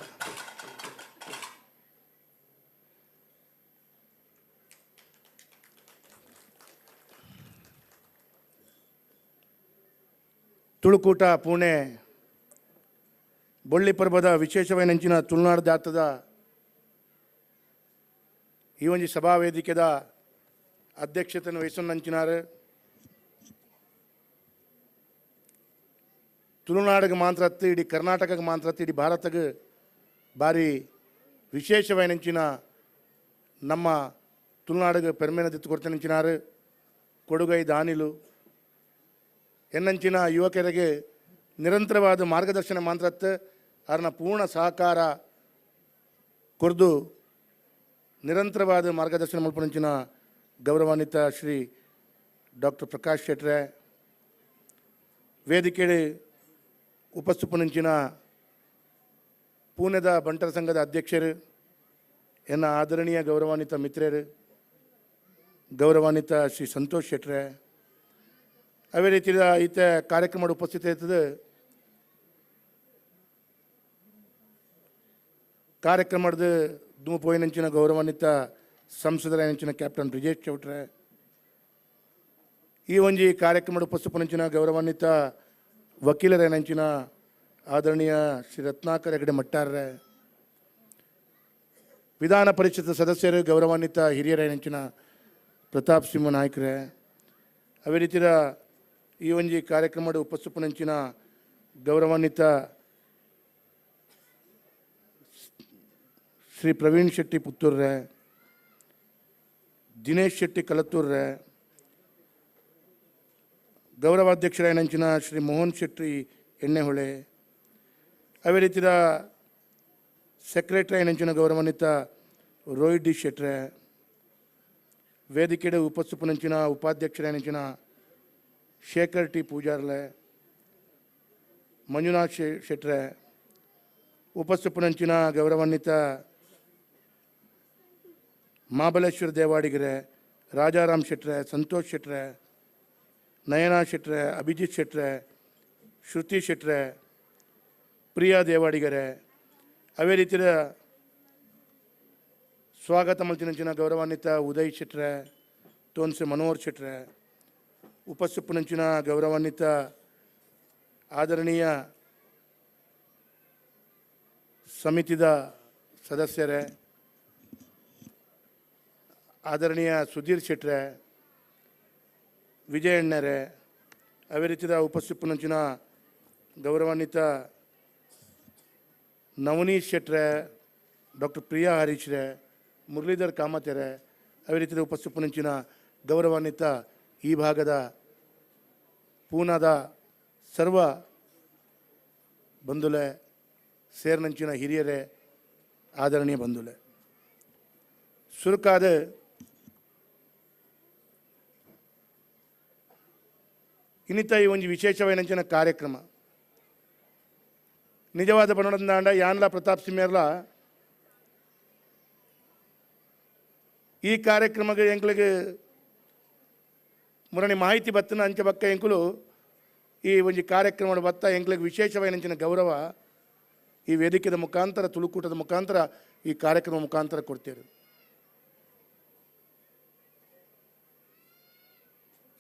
[SPEAKER 20] ತುಳುಕೂಟ ಪುಣೆ ಬೊಳ್ಳಿ ಪರ್ಬದ ವಿಶೇಷವೈನಂಚಿನ ತುಳುನಾಡು ಜಾತದ ಈ ಒಂಜಿ ಸಭಾವೇದಿಕೆದ ಅಧ್ಯಕ್ಷತೆಯನ್ನು ವಹಿಸೊಂದಂಚಿನಾರು ತುಳುನಾಡಿಗೆ ಮಾತ್ರ ಇಡೀ ಕರ್ನಾಟಕಕ್ಕೆ ಮಾತ್ರ ಇಡೀ ಭಾರತಕ್ಕೆ ಭಾರಿ ವಿಶೇಷವೈನಂಚಿನ ನಮ್ಮ ತುಳುನಾಡಿಗೆ ಪೆರ್ಮೆನ ದಿತ್ತು ಕೊಡ್ತೇನಂಚಿನಾರು ಕೊಡುಗೈ ದಾನಿಲು ಎನ್ನಂಚಿನ ಯುವಕರಿಗೆ ನಿರಂತರವಾದ ಮಾರ್ಗದರ್ಶನ ಮಾತ್ರತ್ತು ಅವರನ್ನ ಪೂರ್ಣ ಸಹಕಾರ ಕೊರ್ದು ನಿರಂತರವಾದ ಮಾರ್ಗದರ್ಶನ ಮಲ್ಪನಂಚಿನ ಗೌರವಾನ್ವಿತ ಶ್ರೀ ಡಾಕ್ಟರ್ ಪ್ರಕಾಶ್ ಶೆಟ್ರೆ, ವೇದಿಕೆ ಉಪಸ್ಥಿಪನಂಚಿನ ಪೂನೆದ ಬಂಟರ ಸಂಘದ ಅಧ್ಯಕ್ಷರು, ಎನ್ನ ಆದರಣೀಯ ಗೌರವಾನ್ವಿತ ಮಿತ್ರರು ಗೌರವಾನ್ವಿತ ಶ್ರೀ ಸಂತೋಷ್ ಶೆಟ್ರೆ, ಅದೇ ರೀತಿಯ ಈತ ಕಾರ್ಯಕ್ರಮದ ಉಪಸ್ಥಿತಿ ಇರ್ತದೆ. ಕಾರ್ಯಕ್ರಮದ ದುಮಪೋಯಿನಂಚಿನ ಗೌರವಾನ್ವಿತ ಸಂಸದರಾಯನಂಚಿನ ಕ್ಯಾಪ್ಟನ್ ಬ್ರಿಜೇಶ್ ಚೌಟ್ರೆ, ಈ ಒಂಜಿ ಕಾರ್ಯಕ್ರಮದ ಉಪಸ್ಥಿಪನಂಚಿನ ಗೌರವಾನ್ವಿತ ವಕೀಲರೇನಂಚಿನ ಆದರಣೀಯ ಶ್ರೀ ರತ್ನಾಕರ್ ಹೆಗಡೆ ಮಟ್ಟಾರ್ರೆ, ವಿಧಾನ ಪರಿಷತ್ ಸದಸ್ಯರು ಗೌರವಾನ್ವಿತ ಹಿರಿಯರೇನಂಚಿನ ಪ್ರತಾಪ್ ಸಿಂಹ ನಾಯ್ಕರೇ, ಅದೇ ರೀತಿಯ ಈ ಒಂಜಿ ಕಾರ್ಯಕ್ರಮದ ಉಪಸ್ಥಿಪನಂಚಿನ ಗೌರವಾನ್ವಿತ ಶ್ರೀ ಪ್ರವೀಣ್ ಶೆಟ್ಟಿ ಪುತ್ತೂರ್ರೆ, ದಿನೇಶ್ ಶೆಟ್ಟಿ ಕಲತ್ತೂರ್ರೆ, ಗೌರವಾಧ್ಯಕ್ಷರಾಯನಂಚಿನ ಶ್ರೀ ಮೋಹನ್ ಶೆಟ್ಟಿ ಎಣ್ಣೆಹೊಳೆ, ಅದೇ ರೀತಿಯ ಸೆಕ್ರೆಟರಿ ನಂಚಿನ ಗೌರವಾನ್ವಿತ ರೋಹಿತ್ ಡಿ ಶೆಟ್ರೆ, ವೇದಿಕೆಡೆ ಉಪಸ್ಥಿಪನಂಚಿನ ಉಪಾಧ್ಯಕ್ಷರಾಯನಂಚಿನ ಶೇಖರ್ ಟಿ ಪೂಜಾರ್ಲೆ, ಮಂಜುನಾಥ್ ಶೆಟ್ರೆ, ಉಪಸ್ಥಿಪನಂಚಿನ ಗೌರವಾನ್ವಿತ ಮಹಾಬಲೇಶ್ವರ ದೇವಾಡಿಗರೆ, ರಾಜಾರಾಮ್ ಶೆಟ್ರೆ, ಸಂತೋಷ್ ಶೆಟ್ರೆ, ನಯನಾ ಶೆಟ್ರೆ, ಅಭಿಜಿತ್ ಶೆಟ್ರೆ, ಶ್ರುತಿ ಶೆಟ್ರೆ, ಪ್ರಿಯಾ ದೇವಾಡಿಗರೆ, ಅದೇ ರೀತಿಯ ಸ್ವಾಗತ ಮಲ್ತಿನಂಚಿನ ಗೌರವಾನ್ವಿತ ಉದಯ್ ಶೆಟ್ರೆ, ತೋನ್ಸೆ ಮನೋಹರ್ ಶೆಟ್ರೆ, ಉಪಸ್ಥಿಪನಂಚಿನ ಗೌರವಾನ್ವಿತ ಆದರಣೀಯ ಸಮಿತಿದ ಸದಸ್ಯರೇ, ಆದರಣೀಯ ಸುಧೀರ್ ಶೆಟ್ರೆ, ವಿಜಯಣ್ಣರೇ, ಅದೇ ರೀತಿಯ ಉಪಸ್ಥಿಪನಂಚಿನ ಗೌರವಾನ್ವಿತ ನವನೀಶ್ ಶೆಟ್ರೆ, ಡಾಕ್ಟರ್ ಪ್ರಿಯಾ ಹರೀಶ್ರೆ, ಮುರಳೀಧರ್ ಕಾಮತೆರೆ, ಅದೇ ರೀತಿಯ ಉಪಸ್ಥಿಪನಂಚಿನ ಗೌರವಾನ್ವಿತ ಈ ಭಾಗದ ಪೂನಾದ ಸರ್ವ ಬಂಧುಲೆ, ಸೇರ್ನಂಚಿನ ಹಿರಿಯರೇ, ಆದರಣೀಯ ಬಂಧುಲೆ, ಸುರುಕಾದ ಇನ್ನಿತ ಈ ಒಂದು ವಿಶೇಷವೈನಂಚಿನ ಕಾರ್ಯಕ್ರಮ ನಿಜವಾದ ಬಣ್ಣದಂಡ ಯಾನ್ಲ ಪ್ರತಾಪ್ ಸಿಂಹರ್ಲ ಈ ಕಾರ್ಯಕ್ರಮಕ್ಕೆ ಎಂಕ್ಲಿಗೆ ಮುರಣಿ ಮಾಹಿತಿ ಬತ್ತನ ಅಂಚೆ ಬಕ್ಕ ಎಂಕುಲು ಈ ಒಂದು ಕಾರ್ಯಕ್ರಮದ ಬತ್ತ ಎಂಕ್ಲಿಗೆ ವಿಶೇಷವೈನಂಚಿನ ಗೌರವ ಈ ವೇದಿಕೆದ ಮುಖಾಂತರ ತುಳುಕೂಟದ ಮುಖಾಂತರ ಈ ಕಾರ್ಯಕ್ರಮ ಮುಖಾಂತರ ಕೊಡ್ತೇವೆ.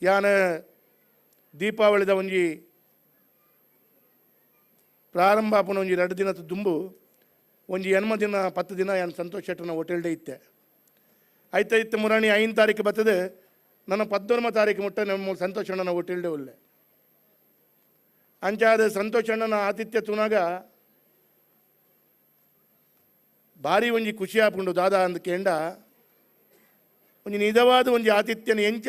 [SPEAKER 20] ಯಾನ ದೀಪಾವಳಿದ ಒಂಜಿ ಪ್ರಾರಂಭ ಆಪುನ ಒಂಜಿ 2 ದಿನದ ದುಂಬು ಒಂಜಿ 8 ದಿನ 10 ದಿನ ಯಾನ್ ಸಂತೋಷ್ ಶೆಟ್ಟರ್ನ ಹೋಟೆಲ್ಡೇ ಇತ್ತೆ. ಆಯ್ತಾಯ್ತು ಮುರಾಣಿ 5 ತಾರೀಕು ಬರ್ತದೆ, ನನ್ನ 19 ತಾರೀಕು ಮುಟ್ಟ ನಮ್ಮ ಸಂತೋಷ್ ಅಣ್ಣನ ಹೋಟೆಲ್ಡೇ ಉಲ್ಲೆ. ಅಂಚಾದ ಸಂತೋಷ್ ಅಣ್ಣನ ಆತಿಥ್ಯ ತೂನಾಗ ಭಾರಿ ಒಂಜಿ ಖುಷಿ ಆಪುಂಡು. ದಾದಾ ಅಂದ್ ಕೇಂಡ ಒಂಜಿ ನಿಜವಾದ ಒಂಜಿ ಆತಿಥ್ಯನ ಎಂಚ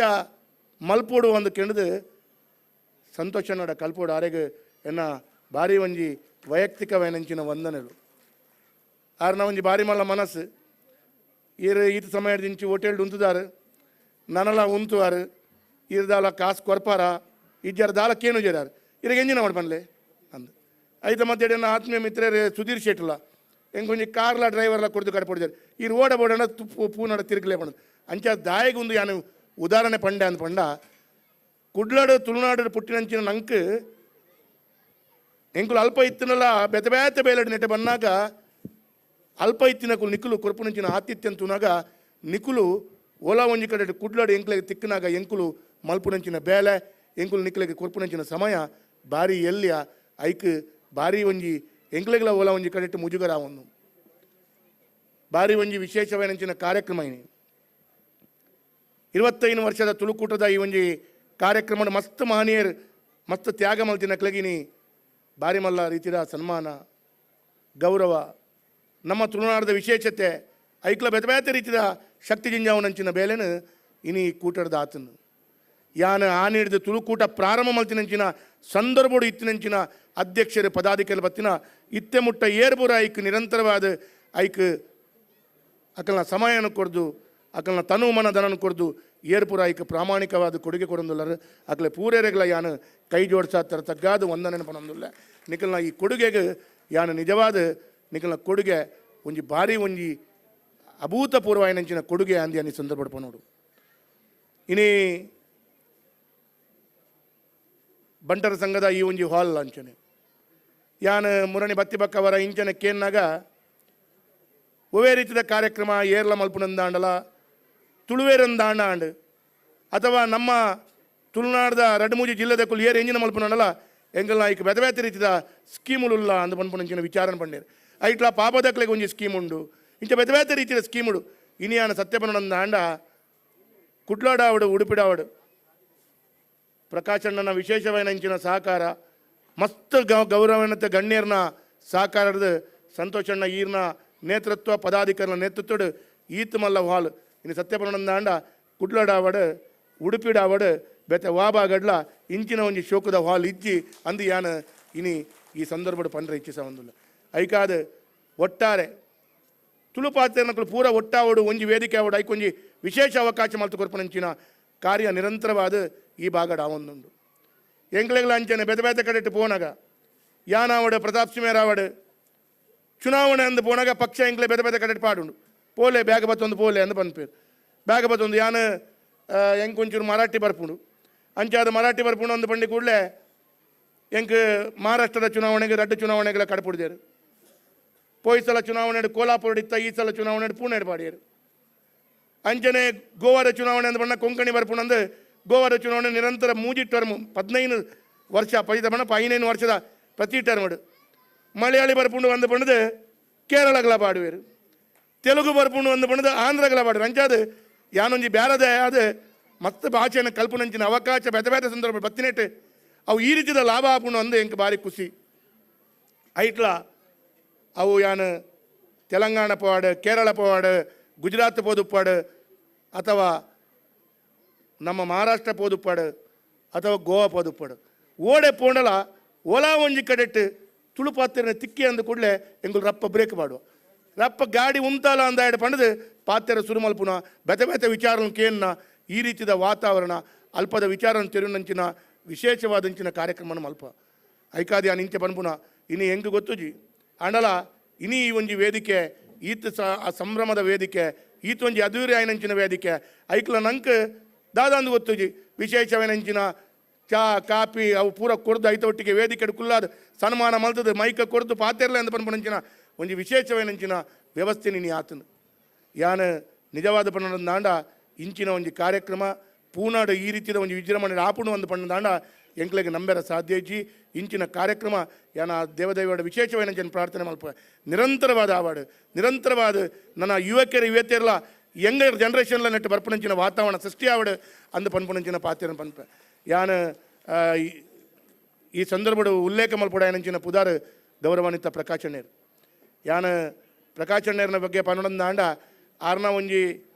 [SPEAKER 20] ಮಲ್ಪೋಡು ಅಂದ್ ಕೆಂಡದು ಸಂತೋಷ್ ಅಣ್ಣಡ ಕಲ್ಪೋಡು ಆರೆಗ್ ಎನ್ನ ಭಾರಿ ಒಂಜಿ ವೈಯಕ್ತಿಕವೈನಂಚಿನ ವಂದನೆಲು. ಆರ್ನ ಒಂಜಿ ಭಾರಿ ಮಲ್ಲ ಮನಸ್ಸು ಈರು ಈತ ಸಮಯದಿಂಚಿ ಹೋಟೆಲ್ ಉಂತುದಾರು, ನನಲ ಉಂತುವಾರು, ಈರ್ದಾಲ ಕಾಸು ಕೊರ್ಪಾರ ಇಜ್ಜಾರ ದಾಲ ಕೇನು ಜರಾರು ಇರಿಗೆ ಎಂಜಿನ ಮಾಡಿ ಬನ್ಲೆ ಅಂದು ಐತ ಮತ್ತೆ ನನ್ನ ಆತ್ಮೀಯ ಮಿತ್ರರು ಸುಧೀರ್ ಶೆಟ್ಲ ಎಂಕೊಂಜಿ ಕಾರ್ಲ ಡ್ರೈವರ್ಲ ಕೊಡ್ದು ಕಡ್ಪೊಡಿದಾರೆ ಈರು ಓಡ ಬೋಡಣ ತುಪ್ಪು ಪೂನಡ ತಿರುಗಲೇ ಪಂಡ ಅಂಚ ದಾಯಿಗೆ ಒಂದು ಯಾನು ಉದಾಹರಣೆ ಪಂಡೆ ಅಂದ್ ಪಂಡ ಕುಡ್ಲಾಡು ತುಳುನಾಡು ಪುಟ್ಟಿನಂಚಿನ ನಂಕ್
[SPEAKER 10] ಎಂಕುಲು ಅಲ್ಪ ಇತ್ತಿನಲ್ಲ ಬೇತೆ ಬೇತೆ ಬೇಲೆಡ್ ನೆಟ್ಟೆ ಬನ್ನಾಗ ಅಲ್ಪ ಇತ್ತಿನಕುಲು ನಿಕುಲು ಕೊರ್ಪುನಂಚಿನ ಆತಿಥ್ಯ ತೂನಾಗ ನಿಕುಲು ಓಲಾ ಒಂಜಿ ಕಡೆ ಕುಡ್ಲಡು ಎಂಕ್ಲೆಗ್ ತಿಕ್ಕನಾಗ ಎಂಕುಲು ಮಲ್ಪುನಂಚಿನ ಬೇಲೆ ಎಂಕುಲು ನಿಕ್ಲೆಗ್ ಕೊರ್ಪುನಂಚಿನ ಸಮಯ ಬಾರಿ ಎಲ್ಯ ಐಕ್ ಬಾರಿ ಒಂಜಿ ಎಂಕ್ಲೆಗ್ಲ ಓಲಾ ಒಂಜಿ ಕಡೆಟ್ ಮುಜುಗರ ಆವೊಂದು ಬಾರಿ ಒಂಜಿ ವಿಶೇಷವಾಯಿನಂಚಿನ ಕಾರ್ಯಕ್ರಮ ಇನಿ 25 ವರ್ಷದ ತುಳುಕೂಟದ ಈ ಒಂಜಿ ಕಾರ್ಯಕ್ರಮದ ಮಸ್ತ್ ಮಹನೀಯರು ಮಸ್ತ್ ತ್ಯಾಗ ಮಲ್ತಿನಕ್ಲೆಗಿನಿ ಬಾರಿ ಮಲ್ಲ ರೀತಿಯ ಸನ್ಮಾನ ಗೌರವ ನಮ್ಮ ತುಳುನಾಡದ ವಿಶೇಷತೆ ಐಕ್ಲ ಬೇತೆ ಬೇತೆ ರೀತಿಯ ಶಕ್ತಿ ಜಿಂಜಾವನಂಚಿನ ಬೇಲೆನು ಇನಿ ಕೂಟದ ಆತನು ಯಾನ ಆನಿಡ್ದು ತುಳುಕೂಟ ಪ್ರಾರಂಭ ಮಲ್ತಿನಂಚಿನ ಸಂದರ್ಭೋಡು ಇತ್ತಿನಂಚಿನ ಅಧ್ಯಕ್ಷರು ಪದಾಧಿಕಾರಿ ಬತ್ತಿನ ಇತ್ತೆ ಮುಟ್ಟ ಏರ್ಬುರ ಐಕ್ ನಿರಂತರವಾದ ಐಕ್ ಅಕಲ್ನ ಸಮಯನ ಕೊಡ್ದು ಅಕಲ್ನ ತನು ಮನ ಧನನ ಕೊಡ್ದು ಏರ್ಪುರ ಐಕ್ ಪ್ರಾಮಾಣಿಕವಾದ ಕೊಡುಗೆ ಕೊಡೊಂದುಲ್ಲರು ಅಕಲೆ ಪೂರೇರೆಗಳ ಯಾನು ಕೈ ಜೋಡಿಸಾತ್ತರ ತಗ್ಗಾದ ವಂದನೆ ಪನೊಂದುಲ್ಲ ನಿಕಲ್ನ ಈ ಕೊಡುಗೆಗೆ ಯಾನು ನಿಜವಾದ ನಿಕಲ್ನ ಕೊಡುಗೆ ಒಂಜಿ ಭಾರಿ ಒಂಜಿ ಅಭೂತಪೂರ್ವ ಕೊಡುಗೆ ಅಂದಿ ಅನ್ನಿ ಸಂದರ್ಭ ನೋಡು. ಇನಿ ಬಂಟರ ಸಂಘದ ಈ ಒಂಜಿ ಹಾಲ್ ಅಂಚನೆ ಯಾನು ಮುರಣಿ ಬತ್ತಿ ಬಕ್ಕವರ ಇಂಚನೆ ಕೇನ್ನಾಗ ಒವೇ ರೀತಿಯ ಕಾರ್ಯಕ್ರಮ ಏರ್ಲ ಮಲ್ಪುನಂದಾಂಡಲ ತುಳುವೇರಂದಾಂಡ ಆಂಡ್ ಅಥವಾ ನಮ್ಮ ತುಳುನಾಡದ ರಡ್ಮೂಜಿ ಜಿಲ್ಲೆದ ಕುಲ್ ಏರ್ ಎಂಜಿನ ಮಲ್ಪುನಂಡಲ ಎಂಗಲ್ ನಾಯ್ಕ ಬೇತೆ ಬೇತೆ ರೀತಿಯ ಸ್ಕೀಮುలుಲ್ಲ ಅಂದು ಪನ್ಪುನಂಚಿನ ವಿಚಾರಣ ಪಂಡೇರು ಐಟ್ಲ ಪಾಪದಕ್ಲೆಗ್ ಒಂಜಿ ಸ್ಕೀಮ್ ಉಂಡು ಇಂಚ ಬೇತೆ ಬೇತೆ ರೀತಿಯ ಸ್ಕೀಮುಡು ಇನಿಯಾನ ಸತ್ಯಪನಂದಾಂಡ ಕುಟ್ಲಾಡಾವಡು ಉಡುಪಿಡಾವಡು ಪ್ರಕಾಶಣ್ಣನ ವಿಶೇಷವಾದ ಇಂಚಿನ ಸಹಕಾರ ಮಸ್ತ್ ಗೌರವನತೆ ಗಣ್ಯರ್ನ ಸಹಕಾರದ ಸಂತೋಷಣ್ಣ ಈರ್ನ ನೇತೃತ್ವ ಪದಾಧಿಕಾರಿನ ನೇತೃತ್ವಡು ಈತ್ ಮಲ್ಲ ಹಾಲ್ ಇನ್ನು ಸತ್ಯಪನಂದಾಂಡ ಕುಟ್ಲಾಡಾವಡು ಉಡುಪಿಡಾವಡು ಬೇತೆ ವಾಬಾಗಡ್ಲ ಇಂಚಿನ ಒಂಜಿ ಶೋಕದ ಹಾಲ್ ಇಜ್ಜಿ ಅಂದು ಯಾನ ಇನಿ ಈ ಸಂದರ್ಭಡು ಪಂಡ್ರೆ ಇಚ್ಛಿಸ ಒಂದುಲ್ಲ ಐಕಾದ ಒಟ್ಟಾರೆ ತುಳು ಪಾತ್ರನಕುಲು ಪೂರ ಒಟ್ಟಾವಡು ಒಂಜಿ ವೇದಿಕೆ ಆವಡು ಐಕೊಂಜಿ ವಿಶೇಷ ಅವಕಾಶ ಮಲ್ತು ಕೊರ್ಪುನಂಚಿನ ಕಾರ್ಯ ನಿರಂತರವಾದ ಈ ಭಾಗಡ ಆವೊಂದುಂಡು. ಎಂಕ್ಲೆಗ್ಲ ಅಂಚನೆ ಬೇತೆ ಬೇತೆ ಕಡೆಟ್ ಪೋನಾಗ ಯಾನಾವಡು ಪ್ರತಾಪ್ ಸಿಮೇರಾವಡು ಚುನಾವಣೆ ಅಂದು ಪೋನಾಗ ಪಕ್ಷ ಎಂಕ್ಲೆ ಬೇತೆ ಬೇತೆ ಕಡೆಟ್ ಪಾಡುಂಡು ಪೋಲೆ ಬ್ಯಾಗ್ ಬತ್ತೊಂದು ಪೋಲೆ ಅಂದು ಪನ್ಪೇರು ಬ್ಯಾಗ್ ಬತ್ತೊಂದು ಯಾನ ಎಂಕೊಂಚೂರು ಮರಾಠಿ ಬರ್ಪುಂಡು ಅಂಚಾದ ಮರಾಠಿ ಬರ್ಪುಂಡು ಅಂದು ಪಂಡಿ ಕೂಡಲೇ ಎಂಕ್ ಮಹಾರಾಷ್ಟ್ರದ ಚುನಾವಣೆಗೆ ರಡ್ಡು ಚುನಾವಣೆಗಳ ಕಡಪುಡಿದೇರು ಪೋಯಿ ಸಲ ಚುನಾವಣೆ ಕೋಲಾಪುರ ಇತ್ತ ಈ ಸಲ ಚುನಾವಣೆ ಪೂಣೆ ಪಾಡಿಯರು ಅಂಚನೆ ಗೋವಾದ ಚುನಾವಣೆ ಅಂದ ಬಣ್ಣ ಕೊಂಕಣಿ ಬರ್ಪುಂಡು ಅಂದು ಗೋವಾದ ಚುನಾವಣೆ ನಿರಂತರ ಮೂಜಿ ಟರ್ಮ್ 15 ವರ್ಷ ಪೈದ ಬಣ್ಣ 15 ವರ್ಷದ ಪ್ರತಿ ಟರ್ಮ್ ಮಲಯಾಳಿ ಬರ್ಪುಂಡು ಅಂದು ಬಣ್ಣದು ಕೇರಳಗಳ ಪಾಡುವೇರು ತೆಲುಗು ಬರ್ಪುಂಡು ಅಂದು ಬಣ್ಣದು ಆಂಧ್ರಗಳ ಪಾಡುವರು ಅಂಚಾದ ಯಾನೊಂಜಿ ಬ್ಯಾರದೆ ಅದು ಮತ್ತೆ ಭಾಷೆಯನ್ನು ಕಲ್ಪುನಂಚಿನ ಅವಕಾಶ ಬೇತೆ ಬೇತೆ ಸಂದರ್ಭ ಬತ್ತಿನೆಟ್ಟು ಅವು ಈ ರೀತಿಯ ಲಾಭ ಆಪುಂಡು ಅಂದು ಎಂಕ್ ಭಾರಿ ಖುಷಿ ಐಟ್ಲ ಅವು ಯಾನು ತೆಲಂಗಾಣ ಪೋವಾಡು ಕೇರಳ ಪೋವಾಡು ಗುಜರಾತ್ ಪೋದುಪ್ಪಾಡು ಅಥವಾ ನಮ್ಮ ಮಹಾರಾಷ್ಟ್ರ ಪೋದುಪ್ಪಾಡು ಅಥವಾ ಗೋವಾ ಪೋದುಪ್ಪಾಡು ಓಡೆ ಪೋಂಡಲ ಓಲಾ ಒಂಜಿ ಕಡೆಟ್ಟು ತುಳು ಪಾತ್ರೆನ ತಿಕ್ಕಿ ಅಂದ ಕೂಡಲೇ ಎಂಗುಲು ರಪ್ಪ ಬ್ರೇಕ್ ಮಾಡುವ ರಪ್ಪ ಗಾಡಿ ಉಂತಾಲ ಅಂದ ಪಂಡದು ಪಾತ್ರೆ ಸುರುಮಲ್ಪುನ ಬೇತೆ ಬೇತೆ ವಿಚಾರನ ಕೇನ್ನ ಈ ರೀತಿಯ ವಾತಾವರಣ ಅಲ್ಪದ ವಿಚಾರನ ತೆರುನಂಚಿನ ವಿಶೇಷವಾದಂಚಿನ ಕಾರ್ಯಕ್ರಮನ ಮಲ್ಪ ಐಕಾದಿ ಆ ನಿಂಚೆ ಪನ್ಪುನ ಇನಿ ಹೆಂಗೆ ಗೊತ್ತುಜಿ ಅಂಡಲ ಇನಿ ಈ ಒಂಜಿ ವೇದಿಕೆ ಈತ ಆ ಸಂಭ್ರಮದ ವೇದಿಕೆ ಈತ ಒಂಜಿ ಅಧೂರಿ ಆಯ್ನಂಚಿನ ವೇದಿಕೆ ಐಕ್ಲ ನಂಕ್ ದಾದಾಂದು ಗೊತ್ತುಜಿ ವಿಶೇಷವೇನಂಚಿನ ಚಾ ಕಾಪಿ ಅವು ಪೂರ ಕೊರ್ದು ಐತ ಒಟ್ಟಿಗೆ ವೇದಿಕೆ ಕುಲ್ಲಾದ ಸನ್ಮಾನ ಮಲ್ತದ ಮೈಕ ಕೊರ್ದು ಪಾತೆರ್ಲೆ ಅಂದ ಪನ್ಪುನಂಚಿನ ಒಂಜಿ ವಿಶೇಷವೇನಂಚಿನ ವ್ಯವಸ್ಥೆ ನೀನು ಆತನು ಯಾನ ನಿಜವಾದ ಪಣ್ಣದಾಂಡ ಇಂಚಿನ ಒಂಜಿ ಕಾರ್ಯಕ್ರಮ ಪೂನಾಡು ಈ ರೀತಿಯ ಒಂಜಿ ವಿಜೃಂಭಣೆ ಆಪುಣು ಒಂದು ಪಣ್ಣದಾಂಡ ಎಂಕ್ಲೆಗೆ ನಂಬೆರ ಸಾಧ್ಯ ಇಜ್ಜಿ ಇಂಚಿನ ಕಾರ್ಯಕ್ರಮ ಯಾನ ದೇವದೇವಡ ವಿಶೇಷವೇನಂಚಿನ ಪ್ರಾರ್ಥನೆ ಮಲ್ಪ ನಿರಂತರವಾದ ಆವಾಡು ನಿರಂತರವಾದ ನನ್ನ ಯುವಕರ ಯುವತಿಯರ್ಲ ಯಂಗರ್ ಜನರೇಷನ್ಲ ನೆಟ್ಟು ಬರ್ಪುನಂಚಿನ ವಾತಾವರಣ ಸೃಷ್ಟಿ ಆವಡು ಅಂದು ಪನ್ಪುನಂಚಿನ ಪಾತ್ರ ಪನ್ಪ ಯಾನ ಈ ಸಂದರ್ಭಡು ಉಲ್ಲೇಖ ಮಲ್ಪುಡ ಏನಂಚಿನ ಪುದಾರು ಗೌರವಾನ್ವಿತ ಪ್ರಕಾಶಣ್ಣೇರು ಯಾನ ಪ್ರಕಾಶಣ್ಣೇರನ ಬಗ್ಗೆ ಪನ್ನೊಂದಾಂಡ ಆರ್ನ ಒಂಜಿ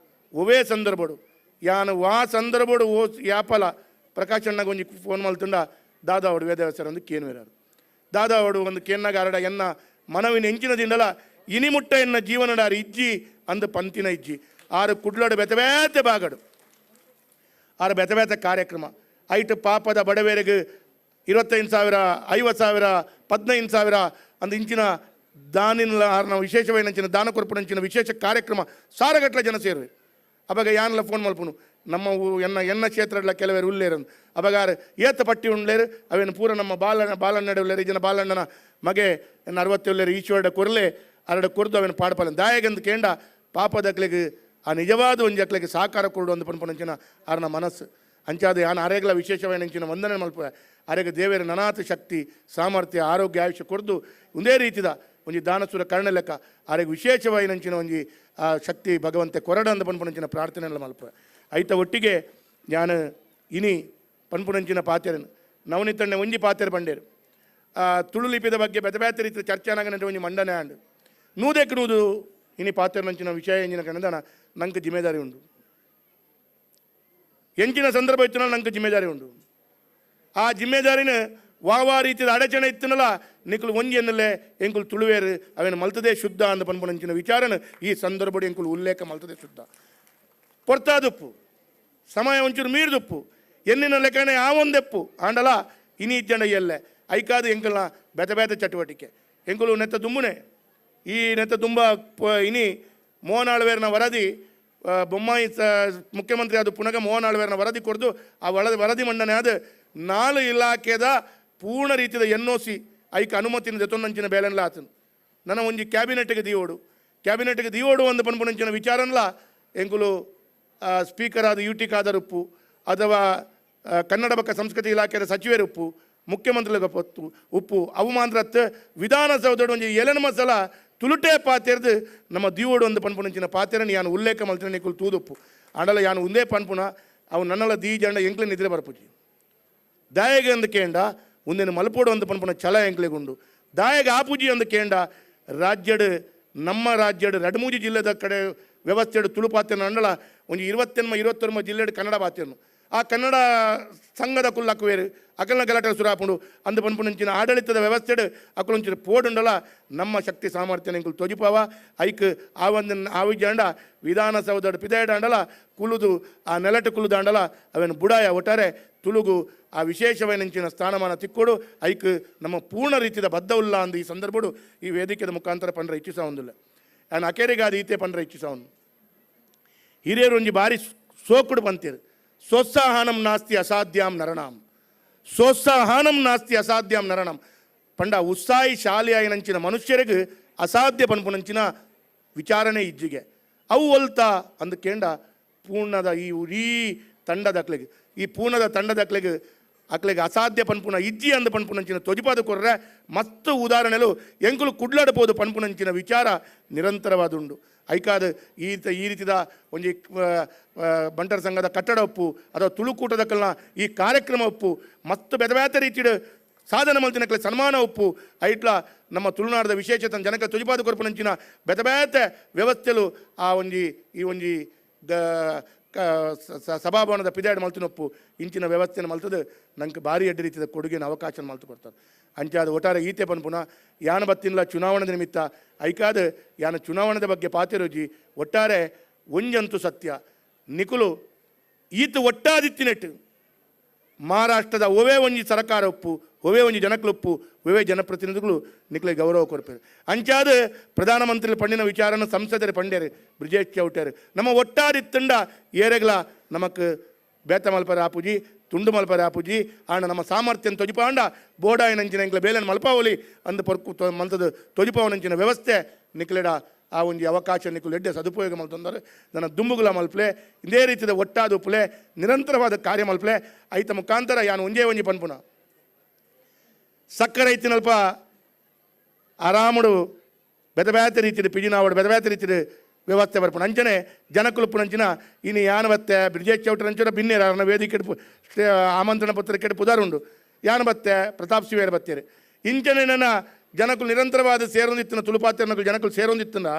[SPEAKER 10] ಒವೇ ಸಂದರ್ಭಡು ಯಾನ ವಾ ಸಂದರ್ಭಡು ಓ ಯಾಪಲ ಪ್ರಕಾಶಣ್ಣಗೆ ಒಂಜಿ ಫೋನ್ ಮಲ್ತುಂಡ ದಾದಾವಡು ವೇದವ್ಯಾಸರ ಒಂದು ಕೇನ್ವೇರಾರು ದಾದಾವಡು ಒಂದು ಕೇನ್ನಾಗ ಅರಡ ಎನ್ನ ಮನವಿನ ಎಂಚಿನ ದಿಂಡಲ ಇನಿಮುಟ್ಟ ಎನ್ನ ಜೀವನಡಾರು ಇಜ್ಜಿ ಅಂದು ಪಂತಿನ ಇಜ್ಜಿ ಆರು ಕುಡ್ಲಡು ಬೆತೆ ಬೇತೆ ಬಾಗಡು ಆರು ಬೆತೆ ಬೇತೆ ಕಾರ್ಯಕ್ರಮ ಐಟು ಪಾಪದ ಬಡವೇರಿಗೆ 25,000 50,000 15,000 ಅಂದು ಇಂಚಿನ ದಾನಿನ ಆರ್ನ ವಿಶೇಷವೇನಂಚಿನ ದಾನ ಕೊರ್ಪುನಂಚಿನ ವಿಶೇಷ ಕಾರ್ಯಕ್ರಮ ಸಾರಗಟ್ಟಲೆ ಜನ ಸೇರುವೆ ಅವಾಗ ಯಾನಲ ಫೋನ್ ಮಲ್ಪುನು ನಮ್ಮ ಎನ್ನ ಎನ್ನ ಕ್ಷೇತ್ರಗಳ ಕೆಲವರು ಉಲ್ಲೇರು ಅಬಗಾರ ಏತ ಪಟ್ಟಿ ಉಂಡ್ಲೇರು ಅವೇನು ಪೂರ ನಮ್ಮ ಬಾಲಣ್ಣ ಬಾಲಣ್ಣಡೆ ಉಲ್ಲೇರು ಜನ ಬಾಲಣ್ಣನ ಮಗೆ ಎನ್ನ 60 ಈಶ್ವರಡ ಕೊರ್ಲೆ ಅರಡ ಕೊರ್ದು ಅವೇನು ಪಾಡ್ಪಾಲ ದಾಯಗಂದು ಕೇಂಡ ಪಾಪದಕ್ಲೆಗ್ ಆ ನಿಜವಾದ ಒಂಜಿ ಅಕ್ಲೆಗ್ ಸಹಕಾರ ಕೊರಡು ಒಂದು ಪನ್ಪುನಂಚಿನ ಆರ್ನ ಮನಸ್ಸು ಅಂಚಾದ ಯಾನ ಅರೆಗ್ಲ ವಿಶೇಷವಾಯಿನಂಚಿನ ವಂದನೆ ಮಲ್ಪ ಅರೆಗ ದೇವರ ನನಾತ ಶಕ್ತಿ ಸಾಮರ್ಥ್ಯ ಆರೋಗ್ಯ ಆಯುಷ್ಯ ಕೊರ್ದು ಒಂದೇ ರೀತಿದ ಒಂಜಿ ದಾನಸುರ ಕರ್ಣ ಲೆಕ್ಕ ಅರೆಗ ವಿಶೇಷವಾಯಿನಂಚಿನ ಒಂಜಿ ಆ ಶಕ್ತಿ ಭಗವಂತೆ ಕೊರಡ ಅಂದ ಪನ್ಪುನಂಚಿನ ಪ್ರಾರ್ಥನೆ ಮಲ್ಪ ಐತ ಒಟ್ಟಿಗೆ ಯಾನ ಇನಿ ಪನ್ಪುನಂಚಿನ ಪಾತೆರನು ನವನಿತಣ್ಣೆ ಒಂಜಿ ಪಾತೆರ ಪಂಡೇರು ತುಳು ಲಿಪಿದ ಬಗ್ಗೆ ಬೆತೆ ಬೇತೆ ರೀತಿಯ ಚರ್ಚೆ ಒಂಜಿ ಮಂಡನೆ ಆಂಡ್ ನೂದೆಕ್ ನೂದು ಇನಿ ಪಾತೆರನಂಚಿನ ವಿಷಯ ಎಂಜಿನ ಕಣದಾನ ನಂಗೆ ಜಿಮ್ಮೆದಾರಿ ಉಂಡು ಎಂಚಿನ ಸಂದರ್ಭ ಇತ್ತನ ನಂಗೆ ಜಿಮ್ಮೆದಾರಿ ಉಂಡು ಆ ಜಿಮ್ಮೆದಾರಿನ ವಾವಾ ರೀತಿಯ ಅಡಚಣೆ ಇತ್ತನಲ್ಲ ನಿಕುಲು ಒಂಜಿ ಎನ್ನಲೆ ಎಂಕುಲು ತುಳುವೇರು ಅವೇನು ಮಲ್ತದೆ ಶುದ್ಧ ಅಂದ ಪನ್ಪುನಂಚಿನ ವಿಚಾರನ ಈ ಸಂದರ್ಭಡು ಎಂಕುಲು ಉಲ್ಲೇಖ ಮಲ್ತದೆ ಶುದ್ಧ ಪೊರ್ತಾದುಪ್ಪು ಸಮಯ ಒಂಚೂರು ಮೀರ್ದುಪ್ಪು ಎನ್ನಿನ ಲೆಕ್ಕನೆ ಆ ಒಂದೆಪ್ಪು ಆಂಡಲ ಇನಿ ಇಜ್ಜಂಡ ಎಲ್ಲೆ ಐಕಾದ ಎಂಕಲ್ನ ಬೆತೆ ಬೇತೆ ಚಟುವಟಿಕೆ ಎಂಕುಲು ನೆತ್ತ ದುಂಬುನೆ ಈ ನೆತ್ತ ತುಂಬ ಇನಿ ಮೋಹನ್ ಆಳ್ವೇರ್ನ ವರದಿ ಬೊಮ್ಮಾಯಿ ಮುಖ್ಯಮಂತ್ರಿ ಅದು ಪುನಗ ಮೋಹನ್ ಆಳ್ವೇರ್ನ ವರದಿ ಕೊಡ್ದು ಆ ವರದಿ ಮಂಡನೆ ಆದ 4 ಇಲಾಖೆದ ಪೂರ್ಣ ರೀತಿಯ NOC ಐಕ ಅನುಮತಿನ ದೆತೊನ್ನಂಚಿನ ಬೇಲೆನ್ಲ ಆತನು ನನ್ನ ಒಂಜಿ ಕ್ಯಾಬಿನೆಟ್ಗೆ ದಿಯೋಡು ಕ್ಯಾಬಿನೆಟ್ಗೆ ದಿಯೋಡು ಒಂದು ಪನ್ಪುನಂಚಿನ ವಿಚಾರನ್ಲ ಎಂಕುಲು ಸ್ಪೀಕರ್ ಆದ ಯು ಟಿ ಖಾದರ್ ಉಪ್ಪು ಅಥವಾ ಕನ್ನಡ ಬಕ್ಕ ಸಂಸ್ಕೃತಿ ಇಲಾಖೆಯ ಸಚಿವರುಪ್ಪು ಮುಖ್ಯಮಂತ್ರಿಗಳ ಪೊತ್ತು ಉಪ್ಪು ಅವು ಮಾತ್ರ ವಿಧಾನಸೌಧದ ಒಂಜಿ ಎಲೆನ ಮಸಲ ತುಳುಟೆ ಪಾತೆರ್ದು ನಮ್ಮ ದಿಯೋಡು ಒಂದು ಪನ್ಪುನಂಚಿನ ಪಾತೆರని ಯಾನು ಉಲ್ಲೇಖ ಮಲ್ತಿನ ನಿಕುಲು ತೂದುಪ್ಪು ಆಂಡಲ ಯಾನು ಒಂದೇ ಪನ್ಪುನ ಅವು ನನ್ನಲ ದೀಜಂಡ ಎಂಕ್ಲೆ ನಿದ್ರೆ ಬರ್ಪುಜಿ ದಾಯಗೆ ಅಂದ ಕೇಂಡ ಒಂದೇನು ಮಲ್ಪೋಡು ಅಂದ ಪನ್ಪುನ ಛಲ ಎಂಕ್ಲೆಗುಂಡು ದಾಯಗ ಆಪುಜಿ ಅಂದ ಕೇಂಡ ರಾಜ್ಯಡ್ ನಮ್ಮ ರಾಜ್ಯಡ್ ರಡ್ಮೂಜಿ ಜಿಲ್ಲೆದ ಕಡೆ ವ್ಯವಸ್ಥೆಡು ತುಳು ಪಾತೆನ ಅಂಡಲ ಒಂಜಿ 28 29 ಜಿಲ್ಲೆಡು ಕನ್ನಡ ಪಾತೆನು ಆ ಕನ್ನಡ ಸಂಘದ ಕುಲ್ಲಕ್ಕುವೇರು ಅಕಲ್ನ ಗಲಾಟೆ ಸುರಾಪುಂಡು ಅಂದ ಪನ್ಪುನಂಚಿನ ಆಡಳಿತದ ವ್ಯವಸ್ಥೆಡು ಅಕಲೊಂಚಿನ ಪೋಡುಂಡಲ ನಮ್ಮ ಶಕ್ತಿ ಸಾಮರ್ಥ್ಯ ಎಂಕುಲು ತೊಜಿಪಾವ ಐಕ್ ಆ ಒಂದಿನ ಆವಿಜಾಂಡ ವಿಧಾನಸೌಧಡು ಪಿದಾಡಂಡಲ ಕುಲುದು ಆ ನೆಲಟು ಕುಲುದಾಂಡಲ ಅವೇನು ಬುಡಾಯ ಒಟ್ಟಾರೆ ತುಳುಗು ಆ ವಿಶೇಷವೈನಂಚಿನ ಸ್ಥಾನಮಾನ ತಿಕ್ಕೋಡು ಐಕ್ ನಮ್ಮ ಪೂರ್ಣ ರೀತಿಯ ಬದ್ಧವುಲ್ಲ ಅಂದು ಈ ಸಂದರ್ಭಡು ಈ ವೇದಿಕೆದ ಮುಖಾಂತರ ಪಂಡ್ರ ಇಚ್ಛಿಸ ಒಂದಿಲ್ಲ ನಾನು ಅಕೇರಿಗಾದ ಈತೆ ಪಂಡ್ರ ಇಚ್ಛಿಸ ಒಂದು ಹಿರಿಯರು ಒಂಜಿ ಬಾರಿ ಸೋಕುಡು ಪಂತೀರು ಸೋತ್ಸಾಹಾನಂ ನಾಸ್ತಿ ಅಸಾಧ್ಯಾಂ ನರಣಾಂ ಸೋತ್ಸಾಹಾನಂ ನಾಸ್ತಿ ಅಸಾಧ್ಯಾಂ ನರಣಾಂ ಪಂಡ ಉತ್ಸಾಹಿ ಶಾಲೆಯಾಯಿನಂಚಿನ ಮನುಷ್ಯರಿಗೆ ಅಸಾಧ್ಯ ಪನ್ಪುನಂಚಿನ ವಿಚಾರಣೆ ಇಜ್ಜಿಗೆ ಅವು ಒಲ್ತ ಅಂದ ಕೇಂಡ ಪೂರ್ಣದ ಈ ಉಡೀ ತಂಡದ ಅಕ್ಲೆಗ್ ಈ ಪೂರ್ಣದ ತಂಡದ ಅಕ್ಲೆಗ್ ಅಕ್ಲೆಗ್ ಅಸಾಧ್ಯ ಪನ್ಪುನ ಇಜ್ಜಿ ಅಂದ ಪನ್ಪುನಂಚಿನ ತೊಜಿಪಾದ ಕೊರ್ರೆ ಮಸ್ತ್ ಉದಾಹರಣೆಲು ಎಂಕುಲು ಕುಡ್ಲಾಡಬಹುದು ಪನ್ಪುನಂಚಿನ ವಿಚಾರ ನಿರಂತರವಾದುಂಡು ಐಕಾದ ಈ ಈ ರೀತಿದ ಒಂಜಿ ಬಂಟರ ಸಂಘದ ಕಟ್ಟಡ ಒಪ್ಪು ಅಥವಾ ತುಳುಕೂಟದ ಕಲ್ನ ಈ ಕಾರ್ಯಕ್ರಮ ಒಪ್ಪು ಮಸ್ತ್ ಬೇತೆ ಬೇತೆ ರೀತಿಯ ಸಾಧನೆ ಮಲ್ತಿನಕ್ಲೆ ಸನ್ಮಾನ ಒಪ್ಪು ಐಟ್ಲ ನಮ್ಮ ತುಳುನಾಡದ ವಿಶೇಷತೆ ಜನಕ ತುಜಿಪಾದ ಕೊರ್ಪುನಂಚಿನ ಬೇತೆ ಬೇತೆ ವ್ಯವಸ್ಥೆಲು ಆ ಒಂಜಿ ಈ ಒಂಜಿ ಸಭಾಭವನದ ಪಿದಾಡ್ ಮಲ್ತಿನೊಪ್ಪು ಇಂಚಿನ ವ್ಯವಸ್ಥೆನ ಮಲ್ತದ ನಂಗೆ ಭಾರಿ ಅಡ್ಡ ರೀತಿಯ ಕೊಡುಗೆನ ಅವಕಾಶ ಮಲ್ತು ಕೊಡ್ತಾರೆ. ಅಂಚಾದ ಒಟ್ಟಾರೆ ಈತೆ ಪನ್ಪುನ ಯಾನ ಬತ್ತಿನ್ಲ ಚುನಾವಣೆದ ನಿಮಿತ್ತ ಐಕಾದ ಯಾನ ಚುನಾವಣೆದ ಬಗ್ಗೆ ಪಾತಿರೋಜಿ ಒಟ್ಟಾರೆ ಒಂಜಂತು ಸತ್ಯ ನಿಕುಲು ಈತ ಒಟ್ಟಾದಿತ್ತಿನೆಟ್ಟು ಮಹಾರಾಷ್ಟ್ರದ ಒವೇ ಒಂಜಿ ಸರಕಾರ ಒಪ್ಪು ಒವೇ ಒಂಜಿ ಜನಕ್ಲೊಪ್ಪು ಒವೇ ಜನಪ್ರತಿನಿಧಿಗಳು ನಿಕ್ಲೆ ಗೌರವ ಕೊರ್ಪೇರು. ಅಂಚಾದ ಪ್ರಧಾನಮಂತ್ರಿ ಪಂಡಿನ ವಿಚಾರನ ಸಂಸದರು ಪಂಡ್ಯರು ಬ್ರಿಜೇಶ್ ಚೌಟರು ನಮ್ಮ ಒಟ್ಟಾರಿತ್ತಂಡ ಏರೆಗ್ಲ ನಮಕ್ ಬೇತ ಮಲ್ಪರ ಆಪುಜಿ ತುಂಡು ಮಲ್ಪರ ಆಪುಜಿ ಆಂಡ ನಮ್ಮ ಸಾಮರ್ಥ್ಯ ತೊಜಿಪಾಂಡ ಬೋಡಾಯಿನಂಚಿನ ಎಂಕ್ಲ ಬೇಲನ್ ಮಲ್ಪಾವಲಿ ಅಂದ ಪೊರ್ಕು ಮಂತದ ತೊಜಿಪಾವನಂಚಿನ ವ್ಯವಸ್ಥೆ ನಿಕ್ಲೆಡ ಆ ಒಂಜಿ ಅವಕಾಶ ನಿಕುಲು ಎಡ್ಡೆ ಸದುಪಯೋಗ ಮಲ್ತೊಂದರೆ ನನ್ನ ದುಂಬುಗುಲ ಮಲ್ಪ್ಲೆ ಇದೇ ರೀತಿಯ ಒಟ್ಟಾದ ಉಪ್ಪುಲೆ ನಿರಂತರವಾದ ಕಾರ್ಯ ಮಲ್ಪ್ಲೆ ಐತ ಮುಖಾಂತರ ಯಾನು ಒಂಜೇ ಒಂಜಿ ಪನ್ಪುನ ಸಕ್ಕರೆ ಐತಿನಲ್ಪ ಆರಾಮಡು ಬೇತೆ ಬೇತೆ ರೀತಿಯ ಪಿಜಿನಾವಡು ಬೇತೆ ಬೇತೆ ರೀತಿಯ ವ್ಯವಸ್ಥೆ ಬರ್ಪುಣ ಅಂಚನೆ ಜನಕುಲುಪ್ಪುನಂಚಿನ ಇನಿ ಯಾನ ಬತ್ತೆ ಬ್ರಿಜೇಶ್ ಚೌಟರಂಚಿನ ಬಿನ್ನೇರ ಅರನ ವೇದಿಕೆ ಆಮಂತ್ರಣ ಪತ್ರಿಕೆ ಪುದಾರುಂಡು ಯಾನ ಬತ್ತೆ ಪ್ರತಾಪ್ ಶಿವೇರ್ ಬತ್ತೇರು ಇಂಚನೆ ನನ್ನ ಜನಕುಲು ನಿರಂತರವಾದ ಸೇರೊಂದಿತ್ತಿನ ತುಳುಪಾತ್ರನಕುಲು ಜನಕುಲು ಸೇರೊಂದಿತ್ತಿನ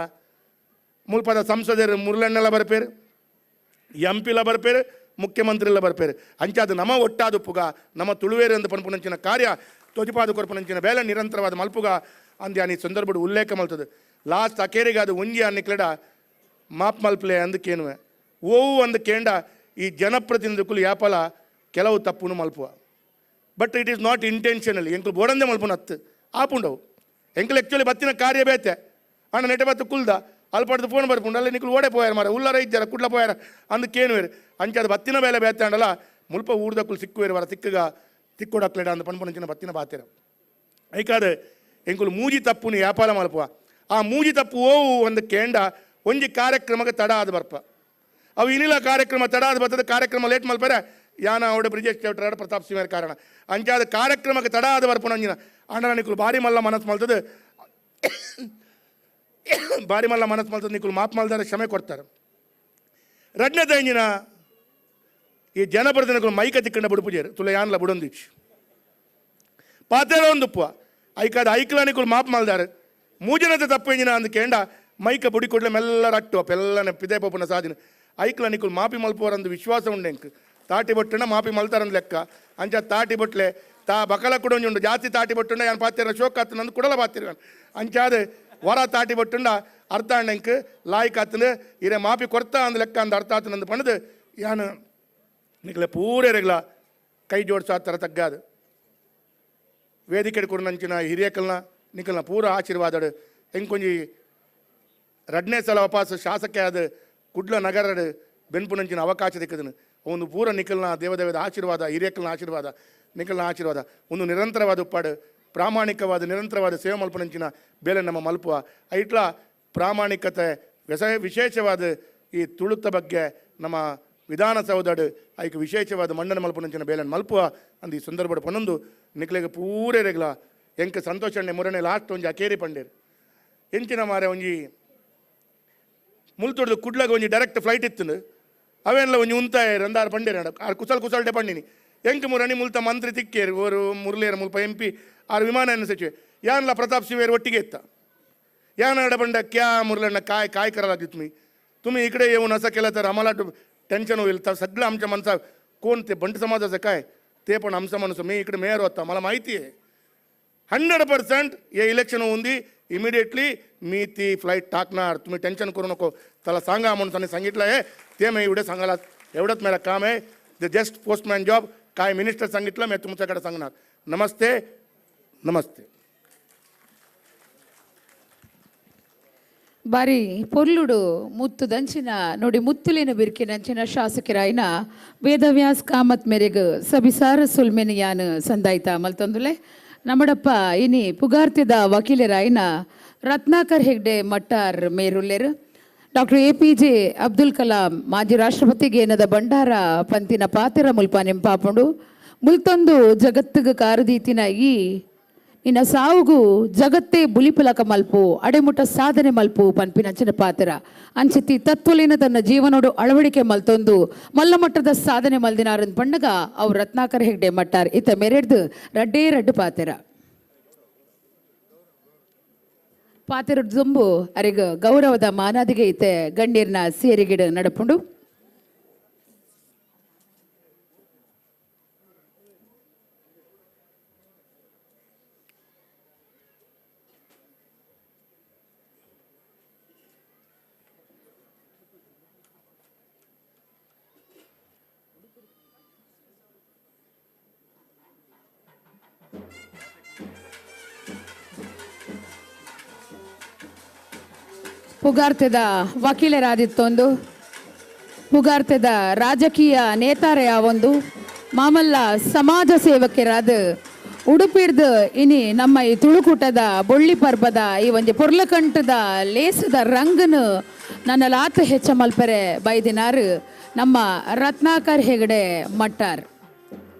[SPEAKER 10] ಮುಲ್ಪದ ಸಂಸದರು ಮುರುಳಣ್ಣೆಲ್ಲ ಬರ್ಪೇರು ಎಂ ಪಿಲ ಬರ್ಪೇರು ಮುಖ್ಯಮಂತ್ರಿಲ ಬರ್ಪೇರು ಅಂಚಾದ ನಮ ಒಟ್ಟಾದ ಪುಗ ನಮ್ಮ ತುಳುವೇರು ಎಂದು ಪನ್ಪುನಂಚಿನ ಕಾರ್ಯ ತೊಜಿಪಾದ ಕೊರ್ಪುನಂಚಿನ ಬೇಲೆ ನಿರಂತರವಾದ ಮಲ್ಪುಗ ಅಂದ್ಯಾನ ಈ ಸಂದರ್ಭಡು ಉಲ್ಲೇಖ ಮಲ್ತದೆ. ಲಾಸ್ಟ್ ಅಕೇರಿಗೆ ಅದು ಒಂಜಿ ಅನ್ನಿಕ್ಲೆಡ ಮಾಪ್ ಮಲ್ಪ್ಲೆ ಅಂದಕ್ಕೇನುವೆ ಓವು ಅಂದ ಕೇಂಡ ಈ ಜನಪ್ರತಿನಿಧಿಗಳು ಯಾಪಲ ಕೆಲವು ತಪ್ಪುನು ಮಲ್ಪುವ but it is not intentional ಎಂಕುಲು ಬೋಡಂದೆ ಮಲ್ಪುನ ಹತ್ತು ಆಪುಂಡವು ಎಂಕುಲು ಆ್ಯಕ್ಚುಲಿ ಬತ್ತಿನ ಕಾರ್ಯ ಬೇತೆ ಅಣ್ಣ ನೆಟೆ ಬತ್ತು ಕುಲ್ದ ಅಲ್ಪಡ್ದು ಫೋನ್ ಬರ್ಪುಂಡು ಅಲ್ಲಿ ನಿಕುಲು ಓಡೆ ಪೋಯಾರ ಮಾರ ಉಲ್ಲರ ಇಜ್ಜಾರ ಕುಡ್ಲ ಪೋಯಾರ ಅಂದ್ ಕೇನುವೇರು ಅಂಚಾದ ಬತ್ತಿನ ಬೇಲೆ ಬೇತಾಂಡಲ ಮುಲ್ಪ ಊರ್ದಕ್ಕುಲು ಸಿಕ್ಕುವೇರು ವರ ತಿಕ್ಕಗ ತಿಕ್ಕೊಡಕ್ಲೆಡ ಅಂದ್ ಪನ್ಪುನಂಚಿನ ಬತ್ತಿನ ಬಾತೆರ ಐಕಾದ ಎಂಕುಲು ಮೂಜಿ ತಪ್ಪುನು ವ್ಯಾಪಾರ ಮಲ್ಪುವ ಆ ಮೂಜಿ ತಪ್ಪು ಓವು ಒಂದು ಕೇಂಡ ಒಂಜಿ ಕಾರ್ಯಕ್ರಮಕ್ಕೆ ತಡ ಆದ ಬರ್ಪ ಅವು ಇನಿಲ ಕಾರ್ಯಕ್ರಮ ತಡ ಆದ ಬರ್ತದೆ ಕಾರ್ಯಕ್ರಮ ಲೇಟ್ ಮಲ್ಪರೆ ಯಾನ ಅವಡ ಬ್ರಿಜೇಶ್ ಚೌಟ್ರ ಪ್ರತಾಪ್ ಸಿಂಹ ಕಾರಣ ಅಂಚಾದ ಕಾರ್ಯಕ್ರಮಕ್ಕೆ ತಡ ಆದ ಬರ್ಪುನಂಜಿನ ಅಂಡ ನಿಕುಲು ಭಾರಿ ಮಲ್ಲ ಮನಸ್ಸು ಮಲ್ತದೆ ಭಾರಿ ಮಲ್ಲ ಮನಸ್ಸು ಮಲ್ತದೆ ನಿಕುಲು ಮಾಪ್ ಮಲ್ದಾರೆ ಕ್ಷಮೆ ಕೊಡ್ತಾರೆ. ರಡ್ನದ ಇಂಜಿನ ಈ ಜನಪ್ರತಿನಿಧಿಗಳು ಮೈಕ ತಿಕ್ಕಂಡ ಬುಡುಪುಜೇರು ತುಲ ಯಾನ್ಲ ಬುಡೊಂದಿಚ್ಚು ಪಾತೇರ ಒಂದುಪ್ಪುವ ಐಕಾದ ಐಕ್ಲ ನಿಕುಲು ಮಾಪ್ ಮಲ್ದಾರೆ ಮೂಜನದ ತಪ್ಪು ಇಂಜಿನ ಅಂದ್ ಕೇಂಡ ಮೈಕ ಬುಡಿ ಕೊಡ್ಲೆ ಮೆಲ್ಲ ರಟ್ಟು ಅಪ್ಪ ಪಿದೆ ಪೋಪುನ ಸಾಧಿನ ಐಕ್ಲ ನಿಕುಲು ಮಾಪಿ ಮಲ್ಪುವರಂದು ವಿಶ್ವಾಸ ಉಂಡೆಂಕ್ ತಾಟಿ ಬೊಟ್ಟಣ ಮಾಪಿ ಮಲ್ತಾರಂದು ಲೆಕ್ಕ ಅಂಚ ತಾಟಿ ಬೊಟ್ಲೆ ತಾ ಬಕಲ ಕುಡೊಂಜುಂಡು ಜಾತಿ ತಾಟಿ ಬೊಟ್ಟುಂಡ ಯಾನ್ ಪಾತಿರ ಶೋಕ ಆತನಂದು ಕುಡಲ ಪಾತಿರ ಅಂಚಾದ ವರ ತಾಟಿ ಬೊಟ್ಟುಂಡ ಅರ್ಥ ಅಂಡೆಂಕ್ ಲಾಯ್ಕ್ ಆತನ ಇರೆ ಮಾಪಿ ಕೊರ್ತಾ ಅಂದ್ ಲೆಕ್ಕ ಅಂದ ಅರ್ಥ ಆತನಂದು ಪಣದು ಯಾನು ನಿಕಲೆ ಪೂರೆರೆಗ್ಲ ಕೈ ಜೋಡಿಸೋ ಥರ ತಗ್ಗಾದು ವೇದಿಕೆ ಕುರ್ನಂಚಿನ ಹಿರಿಯಕಲ್ನ ನಿಕಲ್ನ ಪೂರ ಆಶೀರ್ವಾದಡು ಎಂಕೊಂಜಿ ರಡ್ನೇ ಸಲ ವಾಪಸ್ ಶಾಸಕ ಆದ ಕುಡ್ಲ ನಗರಡು ಬೆನ್ಪುನಂಚಿನ ಅವಕಾಶ ದಿಕ್ಕದನು ಒಂದು ಪೂರ ನಿಕಲ್ನ ದೇವದೇವದ ಆಶೀರ್ವಾದ ಹಿರಿಯಕಲ್ನ ಆಶೀರ್ವಾದ ನಿಕಲ್ನ ಆಶೀರ್ವಾದ ಒಂದು ನಿರಂತರವಾದ ಉಪ್ಪಾಡು ಪ್ರಾಮಾಣಿಕವಾದ ನಿರಂತರವಾದ ಸೇವೆ ಮಲ್ಪನಂಚಿನ ಬೇಲೆ ನಮ್ಮ ಮಲ್ಪುವ ಐಟ್ಲ ಪ್ರಾಮಾಣಿಕತೆ ವಿಶೇಷವಾದ ಈ ತುಳುತ್ತ ಬಗ್ಗೆ ನಮ್ಮ ವಿಧಾನಸೌಧಡು ಐಕ್ ವಿಶೇಷವಾದ ಮಂಡನೆ ಮಲ್ಪನಂಚಿನ ಬೇಲೆನ್ ಮಲ್ಪುವ ಅಂದು ಈ ಸಂದರ್ಭ ಪನ್ನೊಂದು ನಿಕ್ಲೆಗೆ ಪೂರೆರೆಗ್ಲ ಎಂಕ ಸಂತೋಷಣ್ಣೆ ಮುರನೆ ಲಾಸ್ಟ್ ಒಂಜಿ ಅಕೇರಿ ಪಂಡೇರು ಎಂಚಿನ ಮಾರೆ ಒಂಜಿ ಮುಲ್ತೊಡ್ದು ಕುಡ್ಲಾಗ ಒಂಜಿ ಡೈರೆಕ್ಟ್ ಫ್ಲೈಟ್ ಇತ್ತು ಅವೇನ್ಲ ಒಂಜಿ ಉಂತಾಯರು ಅಂದಾರು ಪಂಡೇರು ಆರು ಕುಸಲ್ ಕುಸಲ್ಟೆ ಪಂಡಿನಿ ಎಂಕ್ ಮುರಣಿ ಮುಲ್ತ ಮಂತ್ರಿ ತಿಕ್ಕೇರು ಓರು ಮುರಳಿಯರ ಮುಲ್ಪ ಎಂ ಪಿ ಆರು ವಿಮಾನಯಾನ ಸಚಿವೆ ಯಾನ್ಲ ಪ್ರತಾಪ್ ಸಿಂಹರು ಒಟ್ಟಿಗೆ ಇತ್ತ यान अडबंड क्या मुरलण्णा काय काय करायला लागली तुम्ही तुम्ही इकडे येऊन असं केलं तर आम्हाला टेन्शन होईल. तर सगळं आमच्या माणसा कोण ते बंट समाजाचं काय ते पण आमचा माणूस, मी इकडे मेयर होता मला माहिती आहे 100% हे इलेक्शन होऊन दी इमिडिएटली मी ती फ्लाईट टाकणार, तुम्ही टेन्शन करू नको, त्याला सांगा म्हणून त्यांनी सांगितलं आहे ते मी एवढं सांगायला एवढंच मला काम आहे. The just postman job काय मिनिस्टर सांगितलं मी तुमच्याकडे सांगणार. नमस्ते नमस्ते.
[SPEAKER 3] ಬಾರಿ ಪೊರ್ಲುಡು ಮುತ್ತು ದಂಚಿನ ನೋಡಿ ಮುತ್ತುಲಿನ ಬಿರ್ಕಿನಂಚಿನ ಶಾಸಕರಾಯಿನ ವೇದವ್ಯಾಸ್ ಕಾಮತ್ ಮೇರೆಗ್ ಸಬಿಸಾರ ಸುಲ್ಮೆನ ಯಾನ್ ಸಂದಾಯ್ತ ಮಲ್ತಂದುಲೆ. ನಮ್ಮಡಪ್ಪ ಇನಿ ಪುಗಾರ್ತಿದ ವಕೀಲರಾಯಿನ Ratnakar Hegde Mattar ಮೇರುಲ್ಲೇರು. Doctor A P J Abdul Kalam ಮಾಜಿ ರಾಷ್ಟ್ರಪತಿ ಗೇನದ ಭಂಡಾರ ಪಂತಿನ ಪಾತೆರ ಮುಲ್ಪ ನೆಂಪಾಪುಂಡು. ಮುಲ್ತೊಂದು ಜಗತ್ತಿಗೆ ಕಾರದೀತಿನ ಈ ನಿನ್ನ ಸಾವುಗು ಜಗತ್ತೇ ಬುಲಿಪಲಕ ಮಲ್ಪು ಅಡೆಮುಟ ಸಾಧನೆ ಮಲ್ಪು ಪನ್ಪಿನಂಚಿನ ಪಾತ್ರ ಅಂಚಿತಿ ತತ್ವಲಿನ ತನ್ನ ಜೀವನೋಡು ಅಳವಡಿಕೆ ಮಲ್ತೊಂದು ಮಲ್ಲಮಟ್ಟದ ಸಾಧನೆ ಮಲ್ದಿನಾರನ್ ಪಣ್ಣಗ ಅವು ರತ್ನಾಕರ್ ಹೆಗ್ಡೆ ಮಟ್ಟಾರ್ ಇತ್ತ ಮೆರೆಡ್ದು ರಡ್ಡೇ ರಡ್ಡು ಪಾತೆರ ಪಾತೆರ ದುಂಬು ಅರೆಗ ಗೌರವದ ಮಾನಾದಿಗೆ ಇತ್ತೆ ಗಣ್ಯರ್ನ ಸೇರಿಗಿಡ ನಡಪುಂಡು. ಪುಗಾರ್ತೆದ ವಕೀಲರಾದಿತ್ತೊಂದು ಪುಗಾರ್ತೆದ ರಾಜಕೀಯ ನೇತಾರೆಯ ಒಂದು ಮಾಮಲ್ಲ ಸಮಾಜ ಸೇವಕರಾದ ಉಡುಪಿಡ್ದು ಇನಿ ನಮ್ಮ ಈ ತುಳುಕೂಟದ ಬೊಳ್ಳಿ ಪರ್ಬದ ಈ ಒಂಜಿ ಪೊರ್ಲಕಂಠದ ಲೇಸದ ರಂಗನು ನನ್ನ ಲಾತ ಹೆಚ್ಚ ಮಲ್ಪರೆ ಬೈದಿನಾರು ನಮ್ಮ ರತ್ನಾಕರ್ ಹೆಗಡೆ ಮಟ್ಟಾರ್.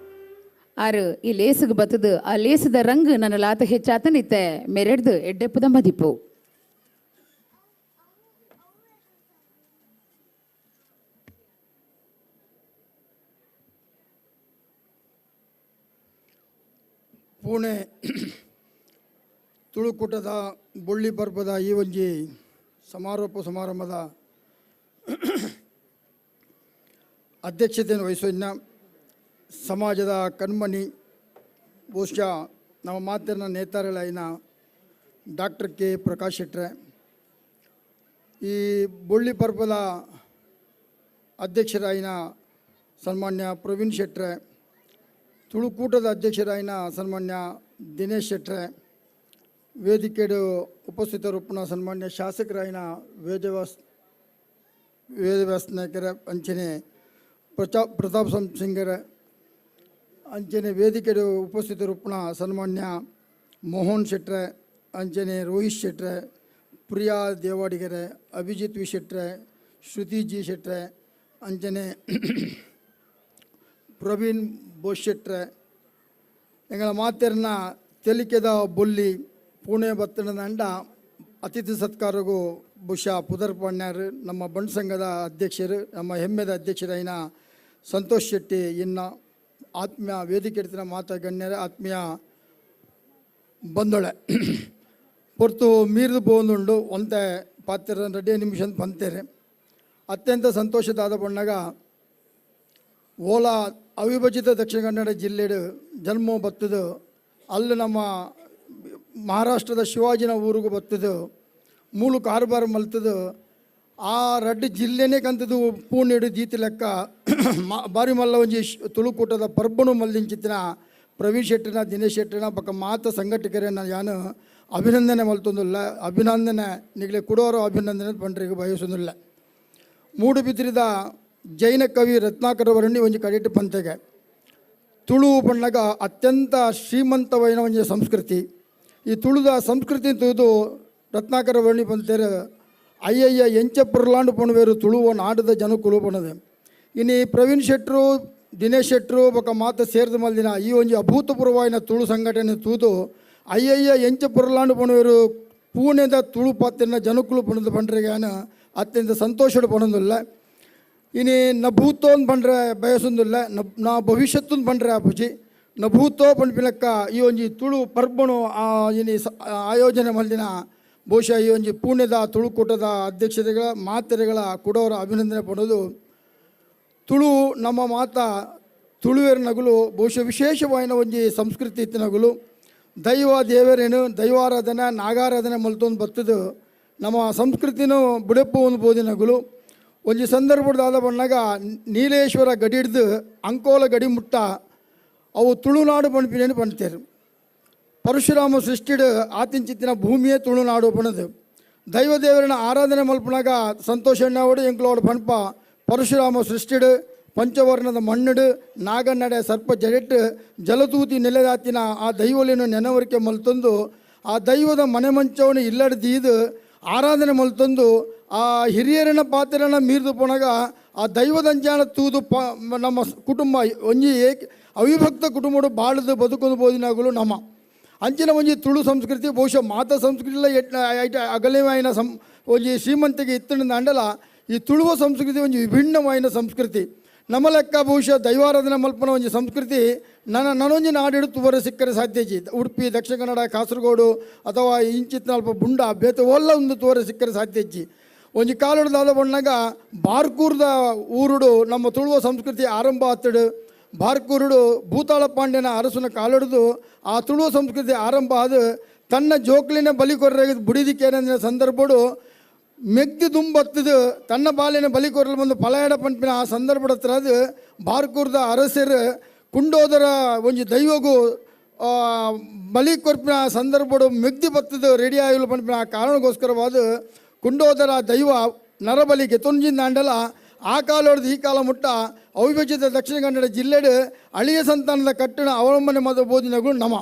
[SPEAKER 3] ಆರು ಈ ಲೇಸಿಗೆ ಬತ್ತದು ಆ ಲೇಸದ ರಂಗು ನನ್ನ ಲಾತ ಹೆಚ್ಚಾತನಿತ್ತೆ ಮೆರೆಡ್ದು ಎಡ್ಡೆಪ್ಪದ ಮದಿಪು.
[SPEAKER 9] ಪುಣೆ ತುಳುಕೂಟದ ಬೊಳ್ಳಿ ಪರ್ಬದ ಈ ಒಂಜಿ ಸಮಾರೋಪ ಸಮಾರಂಭದ ಅಧ್ಯಕ್ಷತೆಯನ್ನು ವಹಿಸಿನ ಸಮಾಜದ ಕಣ್ಮಣಿ ಬಹುಶಃ ನಮ್ಮ ಮಾತಿನ ನೇತಾರಳಾಯಿನ ಡಾಕ್ಟರ್ ಕೆ ಪ್ರಕಾಶ್ ಶೆಟ್ರೆ, ಈ ಬೊಳ್ಳಿ ಪರ್ಬದ ಅಧ್ಯಕ್ಷರಾಯಿನ ಸನ್ಮಾನ್ಯ ಪ್ರವೀಣ್ ಶೆಟ್ರೆ, ತುಳುಕೂಟದ ಅಧ್ಯಕ್ಷರಾಯಿನ ಸನ್ಮಾನ್ಯ ದಿನೇಶ್ ಶೆಟ್ರೆ, ವೇದಿಕೆಡು ಉಪಸ್ಥಿತರುಪ್ಪುನ ಸನ್ಮಾನ್ಯ ಶಾಸಕರಾಯಿನ ವೇದವ್ಯಾಸ್ ವೇದವ್ಯಾಸ್ ನಾಯಕರ ಅಂಚನೆ ಪ್ರತಾಪ್ ಸಿಂಗರ ಅಂಚನೆ ವೇದಿಕೆಡು ಉಪಸ್ಥಿತರುಪ್ಪುನ ಸನ್ಮಾನ್ಯ ಮೋಹನ್ ಶೆಟ್ರೆ ಅಂಚನೆ ರೋಹಿತ್ ಶೆಟ್ರೆ ಪ್ರಿಯಾ ದೇವಾಡಿಗೆರೆ ಅಭಿಜಿತ್ ವಿ ಶೆಟ್ರೆ ಶ್ರುತಿ ಜಿ ಶೆಟ್ರೆ ಅಂಚನೆ ಪ್ರವೀಣ್ ಬೋಸ್ ಶೆಟ್ರೆ ಎಂಗಳ ಮಾತೆರ್ನ ತೆಲಿಕೆದ ಬೊಲ್ಲಿ ಪುಣೆ ಬತ್ತಣದ ಅಂಡ ಅತಿಥಿ ಸತ್ಕಾರಗೂ ಬುಷಾ ಪುದರ್ ಪಣ್ಯಾರು ನಮ್ಮ ಬಂಡ್ ಸಂಘದ ಅಧ್ಯಕ್ಷರು ನಮ್ಮ ಹೆಮ್ಮೆದ ಅಧ್ಯಕ್ಷರಾಯಿನ ಸಂತೋಷ್ ಶೆಟ್ಟಿ ಇನ್ನ ಆತ್ಮೀಯ ವೇದಿಕೆ ಎಡ್ತಿನ ಮಾತಾ ಗಣ್ಯರ ಆತ್ಮೀಯ ಬಂದೊಳೆ ಪೊರ್ತು ಮೀರ್ದು ಪೋಂದುಂಡು ಒಂತೆ ಪಾತ್ರ ರೆಡ್ಡಿ ನಿಮಿಷ ಪಂತೇರೆ. ಅತ್ಯಂತ ಸಂತೋಷದಾದ ಪಣ್ಣಗ ಓಲಾ ಅವಿಭಜಿತ ದಕ್ಷಿಣ ಕನ್ನಡ ಜಿಲ್ಲೆಡು ಜನ್ಮ ಬತ್ತದು ಅಲ್ಲಿ ನಮ್ಮ ಮಹಾರಾಷ್ಟ್ರದ ಶಿವಾಜಿನ ಊರಿಗೆ ಬತ್ತದು ಮೂಲು ಕಾರ್ಬಾರ್ ಮಲ್ತದು ಆ ರಡ್ಡು ಜಿಲ್ಲೆನೇ ಕಂತದು ಪೂಣೆಡು ದೀತಿ ಲೆಕ್ಕ ಬಾರಿ ಮಲ್ಲ ಒಂಜಿ ತುಳುಕೂಟದ ಪರ್ಬನು ಮಲ್ದಿಂಚಿತ್ತಿನ ಪ್ರವೀಣ್ ಶೆಟ್ಟಿನ ದಿನೇಶ್ ಶೆಟ್ಟಿನ ಬೊಕ್ಕ ಮಾತ ಸಂಘಟಕರನ್ನ ಯಾನು ಅಭಿನಂದನೆ ಮಲ್ತೊಂದುಲ್ಲ ಅಭಿನಂದನೆ ನಿಗಲೆ ಕುಡೋರು ಅಭಿನಂದನೆ ಪಂಡ್ರಿಗೆ ಬಯಸೊಂದುಲ್ಲ. ಮೂಡುಬಿದಿರಿದ ಜೈನ ಕವಿ ರತ್ನಾಕರ ವರ್ಣಿ ಒಂಜಿ ಕಡೆಟ್ ಪಂತೆಗೆ ತುಳು ಪಣ್ಣಗ ಅತ್ಯಂತ ಶ್ರೀಮಂತವೈನ ಒಂಜಿ ಸಂಸ್ಕೃತಿ. ಈ ತುಳುದ ಸಂಸ್ಕೃತಿ ತೂದು ರತ್ನಾಕರ ವರ್ಣಿ ಪಂತೇರು ಅಯ್ಯಯ್ಯ ಎಂಚ ಪುರ್ಲಾಂಡು ಪಣವೇರು ತುಳುವ ನಾಡದ ಜನಕುಲು ಪಣದು. ಇನ್ನು ಪ್ರವೀಣ್ ಶೆಟ್ಟರು ದಿನೇಶ್ ಶೆಟ್ಟರು ಬೊಕ್ಕ ಮಾತ ಸೇರ್ದ ಮಲ್ದಿನ ಈ ಒಂಜಿ ಅಭೂತಪೂರ್ವವಾಯಿನ ತುಳು ಸಂಘಟನೆ ತೂದು ಅಯ್ಯಯ್ಯ ಎಂಚ ಪುರ್ಲಾಂಡು ಪಣವೇರು ಪೂಣೆದ ತುಳು ಪಾತ್ರನ ಜನಕುಲು ಪಣದು ಪಂಡ್ರೆಗಾನ ಅತ್ಯಂತ ಸಂತೋಷಡು ಪಣೊಂದುಲ್ಲ. ಇನಿ ನ ಭೂತೋನ್ ಪಂಡ್ರೆ ಬಯಸೊಂದುಲ್ಲ ನಾ ಭವಿಷ್ಯತ್ತುನ್ ಪಂಡ್ರೆ ಆಪುಜಿ ನ ಭೂತೋ ಪನ್ಪಿನಕ್ಕ ಈ ಒಂಜಿ ತುಳು ಪರ್ಬಣು ಇನಿ ಆಯೋಜನೆ ಮಲ್ದಿನ ಬಹುಶಃ ಈ ಒಂಜಿ ಪುಣೆದ ತುಳುಕೂಟದ ಅಧ್ಯಕ್ಷತೆಗಳ ಮಾತೆರೆಗಳ ಕುಡೋರ ಅಭಿನಂದನೆ ಪಡೋದು. ತುಳು ನಮ್ಮ ಮಾತ ತುಳುವೆರ್ ನಗುಲು ಬಹುಶಃ ವಿಶೇಷವಾಯಿನ ಒಂಜಿ ಸಂಸ್ಕೃತಿ ಇತ್ತಿನಗುಲು ದೈವ ದೇವರೇನು ದೈವಾರಾಧನೆ ನಾಗಾರಾಧನೆ ಮಲ್ತೊಂದು ಬತ್ತದು ನಮ್ಮ ಸಂಸ್ಕೃತಿನೂ ಬುಡೆಪ್ಪು ಒಂದು ಬೋದಿನಗುಲು. ಒಂಜಿ ಸಂದರ್ಭದಾದ ಬಣ್ಣಗ ನೀಲೇಶ್ವರ ಗಡಿ ಹಿಡ್ದು ಅಂಕೋಲ ಗಡಿ ಮುಟ್ಟ ಅವು ತುಳುನಾಡು ಪನ್ಪಿನೇನು ಪಣ್ತೇರು. ಪರಶುರಾಮ ಸೃಷ್ಟಿಡು ಆತಿಂಚಿತ್ತಿನ ಭೂಮಿಯೇ ತುಳುನಾಡು ಪಣದು. ದೈವ ದೇವರನ್ನ ಆರಾಧನೆ ಮಲ್ಪನಾಗ ಸಂತೋಷಣ್ಣವಡು ಎಂಕ್ಲೋಡು ಪನ್ಪ ಪರಶುರಾಮ ಸೃಷ್ಟಿಡು ಪಂಚವರ್ಣದ ಮಣ್ಣುಡು ನಾಗನ್ನಡೆ ಸರ್ಪ ಜಡೆಟ್ಟು ಜಲತೂತಿ ನೆಲೆದಾತಿನ ಆ ದೈವಲಿನ ನೆನವರಿಕೆ ಮಲ್ತೊಂದು ಆ ದೈವದ ಮನೆ ಮಂಚವನ್ನು ಇಲ್ಲಡ್ದೀದು ಆರಾಧನೆ ಮಲ್ತೊಂದು ಆ ಹಿರಿಯರನ ಪಾತ್ರನ ಮೀರ್ದು ಪೋನಾಗ ಆ ದೈವದಂಚಾನ ತೂದು ನಮ್ಮ ಕುಟುಂಬ ಒಂಜಿ ಏಕ ಅವಿಭಕ್ತ ಕುಟುಂಬಡು ಬಾಳದು ಬದುಕೊಂದು ಬೋದಿನಾಗಲು ನಮ್ಮ ಅಂಚಿನ ಒಂಜಿ ತುಳು ಸಂಸ್ಕೃತಿ ಬಹುಶಃ ಮಾತ ಸಂಸ್ಕೃತಿ ಅಗಲವಾಯಿನ ಒಂಜಿ ಶ್ರೀಮಂತಿಗೆ ಇತ್ತಂಡ ಅಂಡಲ ಈ ತುಳುವ ಸಂಸ್ಕೃತಿ ಒಂಜಿ ವಿಭಿನ್ನವಾಯಿನ ಸಂಸ್ಕೃತಿ. ನಮ್ಮ ಲೆಕ್ಕ ಬಹುಶಃ ದೈವಾರಾಧನೆ ಮಲ್ಪನ ಒಂಜಿ ಸಂಸ್ಕೃತಿ ನನ್ನ ನನೊಂಜಿ ನಾಡಿಡು ತುವರೆ ಸಿಕ್ಕರೆ ಸಾಧ್ಯ ಇಜ್ಜಿ. ಉಡುಪಿ ದಕ್ಷಿಣ ಕನ್ನಡ ಕಾಸರಗೋಡು ಅಥವಾ ಇಂಚಿತ್ನ ಅಲ್ಪ ಬುಂಡ ಬೇತೆ ಒಲ್ಲ ಒಂದು ತುವರೆ ಸಿಕ್ಕರೆ ಸಾಧ್ಯ ಇಜ್ಜಿ. ಒಂಜಿ ಕಾಲುಡು ಬಣ್ಣಗ ಬಾರ್ಕೂರ್ದ ಊರುಡು ನಮ್ಮ ತುಳುವ ಸಂಸ್ಕೃತಿ ಆರಂಭ ಆತಡು. ಬಾರ್ಕೂರುಡು ಭೂತಾಳ ಪಾಂಡ್ಯನ ಅರಸನ ಕಾಲೊಡ್ದು ಆ ತುಳುವ ಸಂಸ್ಕೃತಿ ಆರಂಭ ಆದ ತನ್ನ ಜೋಕ್ಲಿನ ಬಲಿ ಕೊರ್ರೆ ಬುಡಿದಿಕ್ಕೇನಂದಿನ ಸಂದರ್ಭಡು ಮೆಗ್ದಿ ದುಂಬತ್ತದು ತನ್ನ ಬಾಲಿನ ಬಲಿ ಕೊರಲು ಬಂದು ಪಲಾಯಡ ಪಂಪಿನ ಆ ಸಂದರ್ಭದ ಹತ್ರ ಅದು ಬಾರ್ಕೂರ್ದ ಅರಸರು ಕುಂಡೋದರ ಒಂಜಿ ದೈವಗೂ ಬಲಿ ಕೊರ್ಪಿನ ಸಂದರ್ಭಡು ಮೆಗ್ದಿ ಬತ್ತದು ರೆಡಿ ಆಯಿಲ್ ಪಂಪಿನ ಆ ಕಾರಣಕ್ಕೋಸ್ಕರವಾದ ಕುಂಡೋದರ ದೈವ ನರಬಲಿಗೆ ತೊಂಜಿಂದ ಆ ಕಾಲೊಡ್ದು ಈ ಕಾಲ ಮುಟ್ಟ ಅವಿಭಜಿತ ದಕ್ಷಿಣ ಕನ್ನಡ ಜಿಲ್ಲೆಡು ಅಳಿಯ ಸಂತಾನದ ಕಟ್ಟಣ ಅವಲಂಬನೆ ಮಾದ ಬೋಧಿನಗಳು ನಮ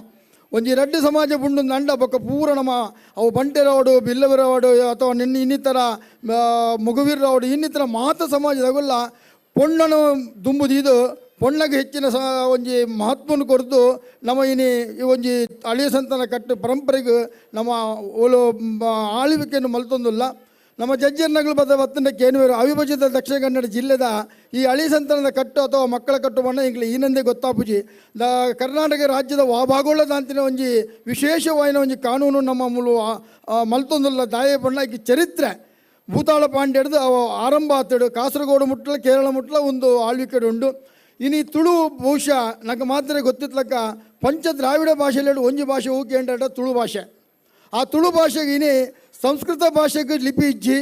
[SPEAKER 9] ಒಂಜಿ ರಡ್ಡು ಸಮಾಜ ಬುಂಡು ನಂಡ ಬೊಕ್ಕ ಪೂರ ನಮ ಅವು ಬಂಟೆರವಾಡು ಬಿಲ್ಲವರವಾಡು ಅಥವಾ ನಿನ್ನ ಇನ್ನಿತರ ಮುಗುವೀರವಾಡು ಇನ್ನಿತರ ಮಾತ ಸಮಾಜದಾಗುಲ್ಲ ಪೊಣ್ಣನು ದುಂಬುದೀದು ಪೊಣ್ಣಗೆ ಹೆಚ್ಚಿನ ಒಂಜಿ ಮಹತ್ವವನ್ನು ಕೊಡ್ದು ನಮ್ಮ ಇನಿ ಈ ಒಂಜಿ ಅಳಿಯ ಸಂತಾನ ಕಟ್ಟು ಪರಂಪರೆಗೆ ನಮ್ಮ ಓಲು ಆಳ್ವಿಕೆಯನ್ನು ಮಲ್ತೊಂದುಲ್ಲ. ನಮ್ಮ ಜಜ್ಜರ್ನಗಲು ಬದ ಬತ್ತಂಡ ಕೇನುವೇರು ಅವಿಭಜಿತ ದಕ್ಷಿಣ ಕನ್ನಡ ಜಿಲ್ಲೆದ ಈ ಅಳಿ ಸಂತಾನದ ಕಟ್ಟು ಅಥವಾ ಮಕ್ಕಳ ಕಟ್ಟು ಬಣ್ಣ ಇಂಗ್ಲಿ ಈನಂದೇ ಗೊತ್ತಾಪುಜಿ. The Karnataka ರಾಜ್ಯದ ವಾಭಾಗೋಳದಾಂತಿನ ಒಂಜಿ ವಿಶೇಷವಾಯಿನ ಒಂಜಿ ಕಾನೂನು ನಮ್ಮ ಮೂಲು ಮಲ್ತೊಂದುಲ್ಲ ದಾಯ ಬಣ್ಣ ಈ ಚರಿತ್ರೆ ಭೂತಾಳ ಪಾಂಡ್ಯಡ್ದು ಅವ ಆರಂಭ ಆತಡು ಕಾಸರಗೋಡು ಮುಟ್ಲ ಕೇರಳ ಮುಟ್ಲ ಒಂದು ಆಳ್ವಿಕೆ ಉಂಡು. ಇನಿ ತುಳು ಬಹುಶಃ ನಂಗೆ ಮಾತ್ರ ಗೊತ್ತಿತ್ಲಕ್ಕ ಪಂಚ ದ್ರಾವಿಡ ಭಾಷೆಯಲ್ಲಿ ಒಂಜಿ ಭಾಷೆ ಊಕೇಂಡ ತುಳು ಭಾಷೆ. ಆ ತುಳು ಭಾಷೆಗೆ ಇನಿ ಸಂಸ್ಕೃತ ಭಾಷೆಗೆ ಲಿಪಿ ಇಜ್ಜಿ,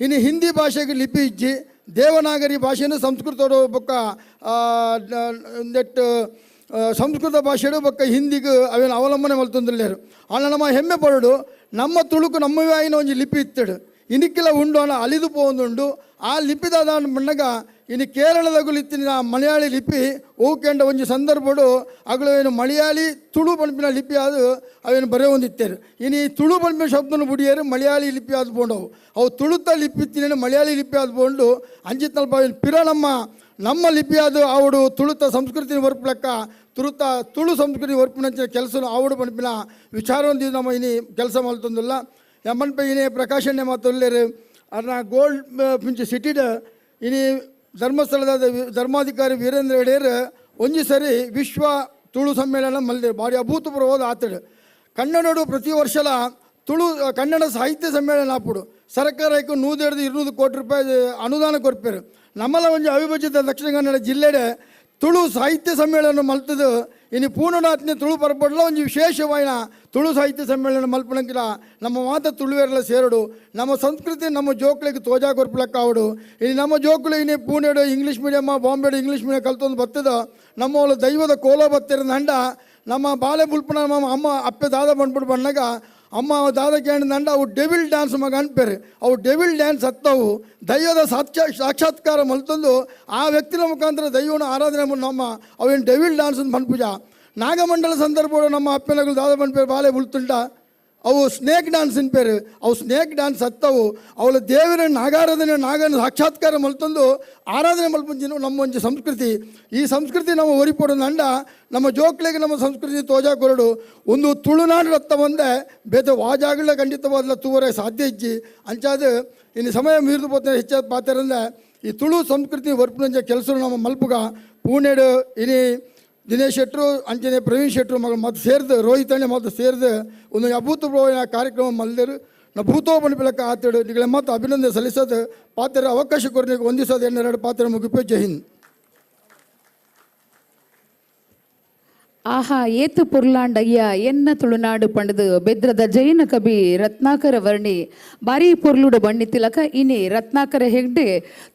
[SPEAKER 9] ಇನ್ನು ಹಿಂದಿ ಭಾಷೆಗೆ ಲಿಪಿ ಇಜ್ಜಿ, ದೇವನಾಗರಿ ಭಾಷೆನೂ ಸಂಸ್ಕೃತೋಡು ಬೊಕ್ಕ ನೆಟ್ Sanskrit ಭಾಷೆಡು ಬೊಕ್ಕ ಹಿಂದಿಗೆ ಅವೇನು ಅವಲಂಬನೆ ಮಲ್ತೊಂದುಲ್ಲೆರ್. ಆಂಡ ನಮ್ಮ ಹೆಮ್ಮೆ ಪಡೋಡು ನಮ್ಮ ತುಳುಕು ನಮ್ಮವೇ ಆಯಿನ ಒಂಜಿ ಲಿಪಿ ಇತ್ತಡು ಇನಿಕ್ಕಿಲ ಉಂಡು ಅನ ಅಲಿದು ಪೋವೊಂದುಂಡು. ಆ ಲಿಪಿದಾದ ಪನ್ನಗ ಇನಿ ಕೇರಳದಗುಲು ಇತ್ತಿನ ಮಲಯಾಳಿ ಲಿಪಿ ಓಕೆಂಡ ಒಂಜಿ ಸಂದರ್ಭಡು ಅಗಲು ಏನು ಮಲಯಾಳಿ ತುಳು ಪನ್ಪಿನ ಲಿಪಿ ಅದು ಅವೇನು ಬರೆಯೊಂದಿತ್ತೇರು. ಇನಿ ತುಳು ಪನ್ಪಿನ ಶಬ್ದನು ಬುಡಿಯರು ಮಲಯಾಳಿ ಲಿಪಿ ಆದ್ ಪೋಂಡವು ಅವು ತುಳುತ ಲಿಪಿ ಇತ್ತಿನ ಮಲಯಾಳಿ ಲಿಪಿ ಆದ್ ಪೋಂಡು ಅಂಚಿತ್ತಲ್ಪ ಅವೇನು ಪಿರ ನಮ್ಮ ನಮ್ಮ ಲಿಪಿ ಅದು ಆವಡು ತುಳುತ ಸಂಸ್ಕೃತಿ ವರ್ಪಲಕ್ಕ ತುಳುತ ತುಳು ಸಂಸ್ಕೃತಿ ವರ್ಪಿನಂಚಿನ ಕೆಲಸ ಆವಡು ಪನ್ಪಿನ ವಿಚಾರವೊಂದು ನಮ್ಮ ಇನಿ ಕೆಲಸ ಮಲ್ತೊಂದುಲ್ಲ. ಯಮ್ಮನ್ಪೆ ಇನಿ ಪ್ರಕಾಶಣ್ಯ ಮಾತೊಲ್ಲೆರ್ ಅರ್ನ ಗೋಲ್ಡ್ ಪಿಂಚಿ ಸಿಟಿಡ್ ಇನಿ ಧರ್ಮಸ್ಥಳದ ಧರ್ಮಾಧಿಕಾರಿ ವೀರೇಂದ್ರ ಹೆಡೇರ್ ಒಂಜಿ ಸರಿ ವಿಶ್ವ ತುಳು ಸಮ್ಮೇಳನ ಮಲ್ದೆರ್ ಭಾರಿ ಅಭೂತಪೂರ್ವವಾದ ಆತಡು. ಕನ್ನಡಡು ಪ್ರತಿ ವರ್ಷಲ ತುಳು ಕನ್ನಡ ಸಾಹಿತ್ಯ ಸಮ್ಮೇಳನ ಆಪುಡು ಸರ್ಕಾರಕ್ಕೆ 150-200 ಕೋಟಿ ರೂಪಾಯಿ ಅನುದಾನ ಕೊರ್ಪೇರು. ನಮ್ಮಲ ಒಂಜಿ ಅವಿಭಜಿತ ದಕ್ಷಿಣ ಕನ್ನಡ ಜಿಲ್ಲೆಡೆ ತುಳು ಸಾಹಿತ್ಯ ಸಮ್ಮೇಳನ ಮಲ್ತದು ಇನಿ ಪೂರ್ಣನಾಥ್ನೆ ತುಳು ಪರ್ಪಡ್ಲ ಒಂಜಿ ವಿಶೇಷವಾಯಿನ ತುಳು ಸಾಹಿತ್ಯ ಸಮ್ಮೇಳನ ಮಲ್ಪಣಂಕಿಲ ನಮ್ಮ ಮಾತ ತುಳುವೆರ್ಲ ಸೇರಡು ನಮ್ಮ ಸಂಸ್ಕೃತಿ ನಮ್ಮ ಜೋಕ್ಲಿಗೆ ತೋಜಾ ಕೊರ್ಪಲಕ್ಕಾವಡು. ಇನಿ ನಮ್ಮ ಜೋಕುಲು ಇನಿ ಪೂಣೆಡು ಇಂಗ್ಲೀಷ್ ಮೀಡಿಯಮ್ ಬಾಂಬೆಡು ಇಂಗ್ಲೀಷ್ ಮೀಡಿಯಂ ಕಲ್ತೊಂದು ಬತ್ತದ ನಮ್ಮ ದೈವದ ಕೋಲ ಬತ್ತಿರ ದಂಡ ನಮ್ಮ ಬಾಲೆ ಬುಲ್ಪನ ನಮ್ಮ ಅಮ್ಮ ಅಪ್ಪೆ ದಾದ ಬಂದ್ಬಿಟ್ಟು ಬಂದಾಗ ಅಮ್ಮ ದಾದ ಕೇಳಿದಂಡ ಅವು ಡೆವಿಲ್ ಡ್ಯಾನ್ಸ್ ಮಗ ಅನ್ಪೇರು. ಅವು ಡೆವಿಲ್ ಡ್ಯಾನ್ಸ್ ಹತ್ತವು ದೈವದ ಸಾಕ್ಷಾತ್ಕಾರ ಮಲ್ತೊಂದು ಆ ವ್ಯಕ್ತಿನ ಮುಖಾಂತರ ದೈವನ ಆರಾಧನೆ ನಮ್ಮ ಅವೇನು ಡೆವಿಲ್ ಡ್ಯಾನ್ಸ್ ಅಂತ ಪನ್ಪುಜ. ನಾಗಮಂಡಲ ಸಂದರ್ಭ ನಮ್ಮ ಅಪ್ಪನಗಳು ದಾದ ಪನ್ಪೇರು ಬಾಲೆ ಬುಲ್ತುಂಟ ಅವು ಸ್ನೇಕ್ ಡ್ಯಾನ್ಸ್ ಅನ್ಪೇರು. ಅವು ಸ್ನೇಕ್ ಡ್ಯಾನ್ಸ್ ಹತ್ತವು ಅವಳ ದೇವರ ನಾಗಾರಾಧನೆ ನಾಗನ ಸಾಕ್ಷಾತ್ಕಾರ ಮಲ್ತೊಂದು ಆರಾಧನೆ ಮಲ್ಪುಂಚಿನ ನಮ್ಮ ಒಂಜಿ ಸಂಸ್ಕೃತಿ. ಈ ಸಂಸ್ಕೃತಿ ನಮ್ಮ ಒರಿಪೊಡು ಅಂಡ ನಮ್ಮ ಜೋಕ್ಲೆಗೆ ನಮ್ಮ ಸಂಸ್ಕೃತಿ ತೋಜಾ ಕೊರಡು ಒಂದು ತುಳುನಾಡು ರಕ್ತ ಬಂದೆ ಬೇತೆ ವಾಜಾಗಲ ಖಂಡಿತವಾದ ತೂವರೆ ಸಾಧ್ಯ ಇಜ್ಜಿ ಅಂಚಾದ ಇನ್ನು ಸಮಯ ಮೀರಿದು ಪೋತನೆ ಹೆಚ್ಚಾದ ಪಾತೆರಂದೆ ಈ ತುಳು ಸಂಸ್ಕೃತಿ ವರ್ಪುನಂಚ ಕೆಲಸ ನಮ್ಮ ಮಲ್ಪುಗ ಪೂಣೆಡು ಇನಿ ದಿನೇಶ್ ಶೆಟ್ಟರು ಅಂಚನೆ ಪ್ರವೀಣ್ ಶೆಟ್ಟರು ಮಗಳು ಮತ್ತು ಸೇರಿದು ರೋಹಿತ್ ಅಣ್ಣೆ ಮತ್ತು ಸೇರಿದು ಒಂದು ಅಭೂತಪೂರ್ವ ಕಾರ್ಯಕ್ರಮ ಮಲ್ದೇರು ನಾ ಭೂತೋ ಪನ್ಪಿಲಕ್ಕ ಆತೇಡು ನಿಗಳ ಮತ್ತು ಅಭಿನಂದನೆ ಸಲ್ಲಿಸೋದು ಪಾತ್ರ ಅವಕಾಶ ಕೊರನಿಗೆ ವಂದಿಸೋದು ಎನ್ನೆರಡು ಪಾತ್ರ ಮುಗಿಪೆ. ಜೈ ಹಿಂದ್.
[SPEAKER 3] ಆಹಾ ಏತು ಪೊರ್ಲಾಂಡಯ್ಯ ಎನ್ನ ತುಳುನಾಡು ಪಂಡದು ಬೆದ್ರದ ಜೈನ ಕವಿ ರತ್ನಾಕರ ವರ್ಣಿ ಬಾರಿ ಪೊರ್ಲುಡು ಬಣ್ಣಿ ತಿಲಕ ಇನಿ ರತ್ನಾಕರ ಹೆಗ್ಡೆ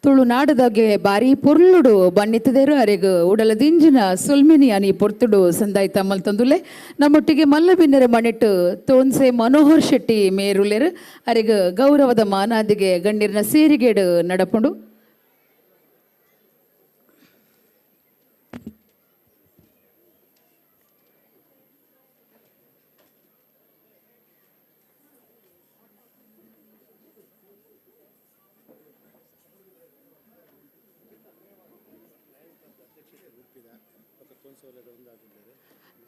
[SPEAKER 3] ತುಳುನಾಡದಾಗೆ ಬಾರಿ ಪೊರ್ಲುಡು ಬಣ್ಣಿತದೇರು ಅರೆಗ್ ಉಡಲ ದಿಂಜಿನ ಸೊಲ್ಮಿನಿ ಅನಿ ಪೊರ್ತುಡು ಸಂದಾಯ್ತ ಮಲ್ತಂದುಲೆ. ನಮ್ಮೊಟ್ಟಿಗೆ ಮಲ್ಲಬಿನ್ನರ ಮಣಿಟ್ಟು ತೋನ್ಸೆ ಮನೋಹರ್ ಶೆಟ್ಟಿ ಮೇರುಲೆರು ಅರೆಗ್ ಗೌರವದ ಮಾನಾದಿಗೆ ಗಣ್ಣಿರ್ನ ಸೇರಿಗೇಡು ನಡಪುಂಡು.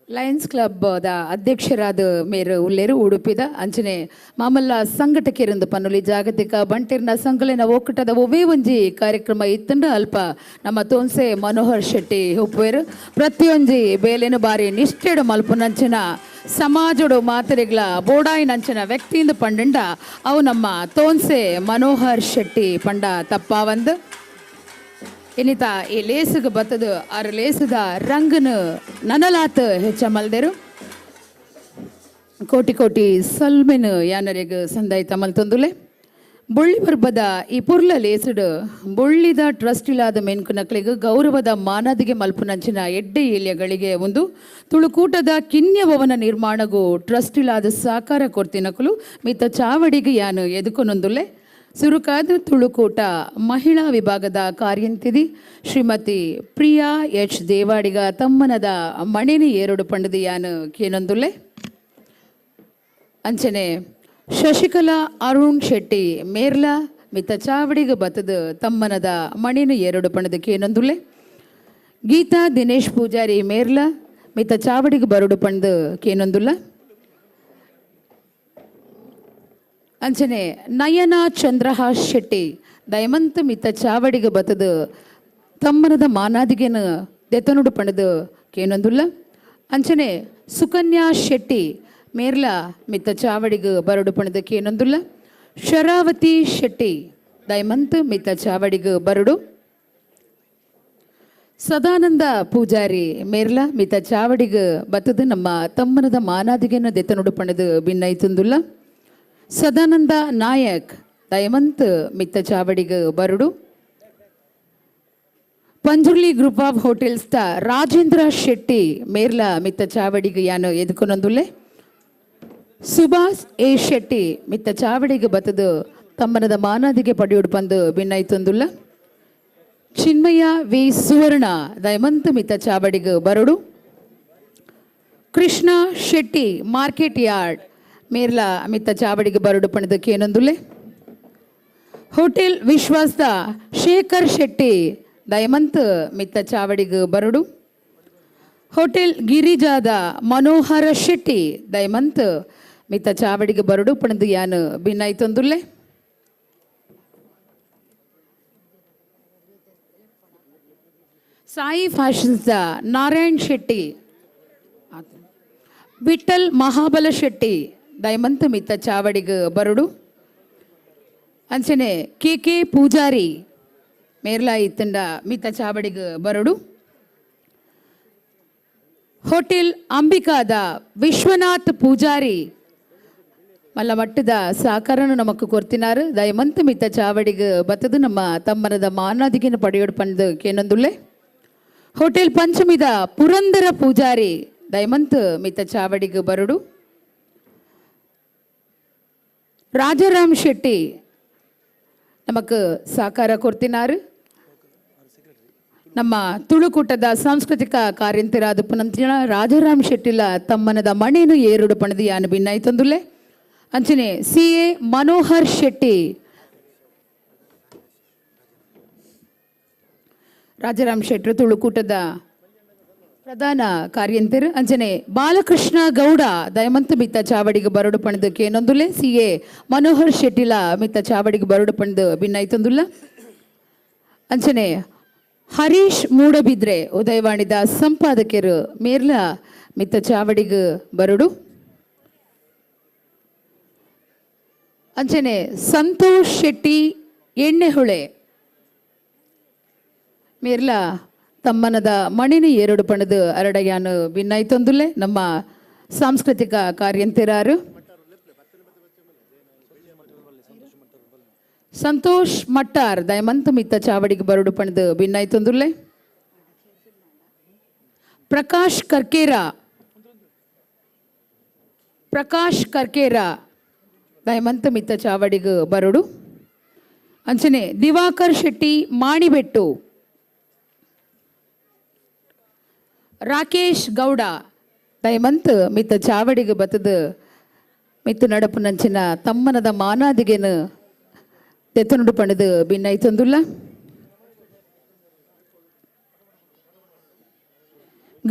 [SPEAKER 3] ಲಯನ್ಸ್ ಕ್ಲಬ್ ದ ಅಧ್ಯಕ್ಷರಾದ ಮೇರು ಉಲ್ಲೇರು ಉಡುಪಿದ ಅಂಚನೆ ಮಾಮಲ್ಲ ಸಂಘಟಕರಿಂದ ಪನ್ನುಲಿ ಜಾಗತಿಕ ಬಂಟಿರ್ನ ಸಂಘಲಿನ ಒಕ್ಕೂಟದ ಒವ್ವೇ ಒಂಜಿ ಕಾರ್ಯಕ್ರಮ ಇತ್ತಂಡ ಅಲ್ಪ ನಮ್ಮ ತೋನ್ಸೆ ಮನೋಹರ್ ಶೆಟ್ಟಿ ಉಪ್ಪುವೇರು ಪ್ರತಿಯೊಂಜಿ ಬೇಲೆನು ಬಾರಿ ನಿಷ್ಠೆಡು ಮಲ್ಪುನಂಚಿನ ಸಮಾಜಡು ಮಾತರಿಗ್ಲ ಬೋಡಾಯಿನಂಚಿನ ವ್ಯಕ್ತಿಯಿಂದ ಪಂಡಂಡ ಅವು ನಮ್ಮ ತೋನ್ಸೆ ಮನೋಹರ್ ಶೆಟ್ಟಿ ಪಂಡ ತಪ್ಪಾವಂದು. ಇನ್ನಿತ ಈ ಲೇಸುಗೆ ಬತ್ತದು ಆರು ಲೇಸುದ ರಂಗನು ನನಲಾತ್ ಹೆಚ್ಚ ಮಲ್ದೆರು. ಕೋಟಿ ಕೋಟಿ ಸಲ್ಮೆನು ಯಾನರೆಗ್ ಸಂದಾಯ್ತ ಮಲ್ತೊಂದುಲೆ. ಬೊಳ್ಳಿ ಪರ್ಬದ ಈ ಪುರ್ಲ ಲೇಸುಡು ಬೊಳ್ಳಿದ ಟ್ರಸ್ಟ್ ಇಲ್ಲದ ಮೆನ್ಕುನಕ್ಲಿಗ್ ಗೌರವದ ಮಾನದಿಗೆ ಮಲ್ಪುನಂಚಿನ ಎಡ್ಡೆ ಏಲ್ಯಗಳಿಗೆ ಒಂದು ತುಳುಕೂಟದ ಕಿನ್ಯ ಭವನ ನಿರ್ಮಾಣಗೂ ಟ್ರಸ್ಟ್ ಇಲ್ಲದ ಸಾಕಾರ ಕೊರ್ತಿನಕುಲು ಮಿತ್ತ ಚಾವಡಿಗೆ ಯಾನು ಎದುಕೊನೊಂದುಲೆ. ಸುರುಕಾದ ತುಳುಕೂಟ ಮಹಿಳಾ ವಿಭಾಗದ ಕಾರ್ಯಂತಿದಿ ಶ್ರೀಮತಿ ಪ್ರಿಯಾ ಎಚ್ ದೇವಾಡಿಗ ತಮ್ಮನದ ಮಣೆನಿ ಏರುಡು ಪಂಡದಿ ಯಾನು ಕೇನೊಂದುಲ್ಲೆ. ಅಂಚನೆ ಶಶಿಕಲಾ ಅರುಣ್ ಶೆಟ್ಟಿ ಮೇರ್ಲಾ ಮಿತ್ತ ಚಾವಡಿಗ ಬತ್ತದ ತಮ್ಮನದ ಮಣೆನು ಏರುಡು ಪಂಡದ ಕೇನೊಂದುಲ್ಲೆ. ಗೀತಾ ದಿನೇಶ್ ಪೂಜಾರಿ ಮೇರ್ಲಾ ಮಿತ್ತ ಚಾವಡಿಗ ಬರುಡು ಪಂಡು ಕೇನೊಂದುಲ್ಲ. ಅಂಚನೆ ನಯನ ಚಂದ್ರಹಾಸ್ ಶೆಟ್ಟಿ ದಯಮಂತ ಮಿತ್ತ ಚಾವಡಿಗ ಬತ್ತದ ತಮ್ಮನದ ಮಾನಾದಿಗೆನು ದೆತನುಡು ಪಂಡದು ಕೇನೊಂದುಲ್ಲ. ಅಂಚನೆ ಸುಕನ್ಯಾ ಶೆಟ್ಟಿ ಮೇರ್ಲಾ ಮಿತ್ತ ಚಾವಡಿಗ ಬರಡು ಪಂಡದು ಕೇನೊಂದುಲ್ಲ. ಶರಾವತಿ ಶೆಟ್ಟಿ ದಯಮಂತ ಮಿತ್ತ ಚಾವಡಿಗ ಬರಡು. ಸದಾನಂದ ಪೂಜಾರಿ ಮೇರ್ಲಾ ಮಿತ್ತ ಚಾವಡಿಗ ಬತ್ತದ ನಮ್ಮ ತಮ್ಮನದ ಮಾನಾದಿಗೆನು ದೆತನುಡು ಪಂಡದು ಭಿನ್ನೈತುಂದುಲ್ಲ. ಸದಾನಂದ ನಾಯಕ್ ದಯಮಂತ್ ಮಿತ್ತ ಚಾವಡಿಗ ಬರುಡು. ಪಂಜುರ್ಲಿ ಗ್ರೂಪ್ ಆಫ್ ಹೋಟೆಲ್ಸ್ ತ ರಾಜೇಂದ್ರ ಶೆಟ್ಟಿ ಮೇರ್ಲ ಮಿತ್ತ ಚಾವಡಿಗೆ ಯಾನು ಎದುಕೊನೊಂದುಲ್ಲೆ. ಸುಭಾಷ್ ಎ ಶೆಟ್ಟಿ ಮಿತ್ತ ಚಾವಡಿಗೆ ಬತ್ತದು ತಮ್ಮನದ ಮಾನಾದಿಗೆ ಪಡೆಯೋಡು ಪಂದು ಭಿನ್ನೈತೊಂದುಲ್ಲ. ಚಿನ್ಮಯ ವಿ ಸುವರ್ಣ ದಯಮಂತ ಮಿತ್ತ ಚಾವಡಿಗೆ ಬರಡು. ಕೃಷ್ಣ ಶೆಟ್ಟಿ ಮಾರ್ಕೆಟ್ ಯಾರ್ಡ್ ಮೇರ್ಲ ಮಿತ್ತ ಚಾವಡಿಗೆ ಬರಡು ಪಣದು ಕೇನೊಂದುಲ್ಲೆ. ಹೋಟೆಲ್ ವಿಶ್ವಾಸದ ಶೇಖರ್ ಶೆಟ್ಟಿ ದಯಮಂತ್ ಮಿತ್ತ ಚಾವಡಿಗೆ ಬರಡು. ಹೋಟೆಲ್ ಗಿರಿಜಾದ ಮನೋಹರ ಶೆಟ್ಟಿ ದಯಮಂತ್ ಮಿತ್ತ ಚಾವಡಿಗೆ ಬರಡು ಪಣದು ಯಾನು ಭಿನ್ನೈತೊಂದುಲ್ಲೆ. ಸಾಯಿ ಫ್ಯಾಷನ್ಸ್ದ ನಾರಾಯಣ್ ಶೆಟ್ಟಿ, ವಿಠಲ್ ಮಹಾಬಲ ಶೆಟ್ಟಿ ದಯಮಂತ್ ಮಿತ್ತ ಚಾವಡಿಗೆ ಬರಡು. ಅಂಚನೆ ಕೆ ಕೆ ಪೂಜಾರಿ ಮೇರ್ಲಾ ಇತ್ತಂಡ ಮಿತ್ತ ಚಾವಡಿಗೆ ಬರಡು. ಹೋಟೆಲ್ ಅಂಬಿಕಾದ ವಿಶ್ವನಾಥ್ ಪೂಜಾರಿ ಮಲ್ಲ ಮಟ್ಟದ ಸಾಕಾರನು ನಮಕ್ ಕೊರ್ತಿನಾರು ದಯಮಂತ್ ಮಿತ್ತ ಚಾವಡಿಗೆ ಬತ್ತದು ನಮ್ಮ ತಮ್ಮನದ ಮಾನಾದಿಗೆನ ಪಡೆಯೋಡು ಪಂದು ಕೇನೊಂದುಲ್ಲೆ. ಹೋಟೆಲ್ ಪಂಚಮಿದ ಪುರಂದರ ಪೂಜಾರಿ ದಯಮಂತ್ ಮಿತ್ತ ಚಾವಡಿಗೆ ಬರಡು. ರಾಜಾರಾಮ್ ಶೆಟ್ಟಿ ನಮಕ್ ಸಾಕಾರ ಕೊರ್ತಿನಾರು. ನಮ್ಮ ತುಳುಕೂಟದ ಸಾಂಸ್ಕೃತಿಕ ಕಾರ್ಯಂತರಾದ ಪುನಂತಿನ ರಾಜಾರಾಮ್ ಶೆಟ್ಟಿಲ ತಮ್ಮನದ ಮಣೇನು ಏರುಡು ಪಣದು ಯಾನು ಭಿನ್ನಾಯ್ತೊಂದುಲ್ಲೆ. ಅಂಚನೆ ಸಿ ಎ ಮನೋಹರ್ ಶೆಟ್ಟಿ ರಾಜಾರಾಮ್ ಶೆಟ್ಟರು ತುಳುಕೂಟದ ಪ್ರಧಾನ ಕಾರ್ಯಂತರು. ಅಂಚನೆ ಬಾಲಕೃಷ್ಣ ಗೌಡ ದಯಮಂತ ಮಿತ್ತ ಚಾವಡಿಗೆ ಬರಡು ಪಣದು ಕೇನೊಂದುಲ್ಲೆ. ಸಿ ಎ ಮನೋಹರ್ ಶೆಟ್ಟಿಲ ಮಿತ್ತ ಚಾವಡಿಗೆ ಬರಡು ಪಣದು ಭಿನ್ನಾಯ್ತೊಂದುಲ್ಲ. ಅಂಚನೆ ಹರೀಶ್ ಮೂಡಬಿದ್ರೆ ಉದಯವಾಣಿದ ಸಂಪಾದಕರು ಮೇರ್ಲ ಮಿತ್ತ ಚಾವಡಿಗೆ ಬರಡು. ಅಂಚನೆ ಸಂತೋಷ್ ಶೆಟ್ಟಿ ಎಣ್ಣೆಹೊಳೆ ಮೇರ್ಲ ತಮ್ಮನದ ಮಣಿನ ಎರಡು ಪಣದು ಅರಡಯಾನು ಭಿನ್ನಾಯ್ತೊಂದುಲ್ಲೆ ನಮ್ಮ ಸಾಂಸ್ಕೃತಿಕ ಕಾರ್ಯಂತೆರಾರು. ಸಂತೋಷ್ ಮಟ್ಟಾರ್ ದಯಮಂತ ಮಿತ್ತ ಚಾವಡಿಗೆ ಬರಡು ಪಣದು ಭಿನ್ನಾಯ್ತೊಂದುಲ್ಲೆ. ಪ್ರಕಾಶ್ ಕರ್ಕೇರ, ಪ್ರಕಾಶ್ ಕರ್ಕೇರ ದಯಮಂತ ಮಿತ್ತ ಚಾವಡಿಗೆ ಬರಡು. ಅಂಚನೆ ದಿವಾಕರ್ ಶೆಟ್ಟಿ ಮಾಣಿಬೆಟ್ಟು, ರಾಕೇಶ್ ಗೌಡ ದಯಮಂತ್ ಮಿತ್ತ ಚಾವಡಿಗೆ ಬತ್ತದು ಮಿತ್ತು ನಡಪು ನಂಚಿನ ತಮ್ಮನದ ಮಾನಾದಿಗೆನು ತೆತ್ತನುಡು ಪಣದು ಭಿನ್ನಾಯ್ತೊಂದುಲ್ಲ.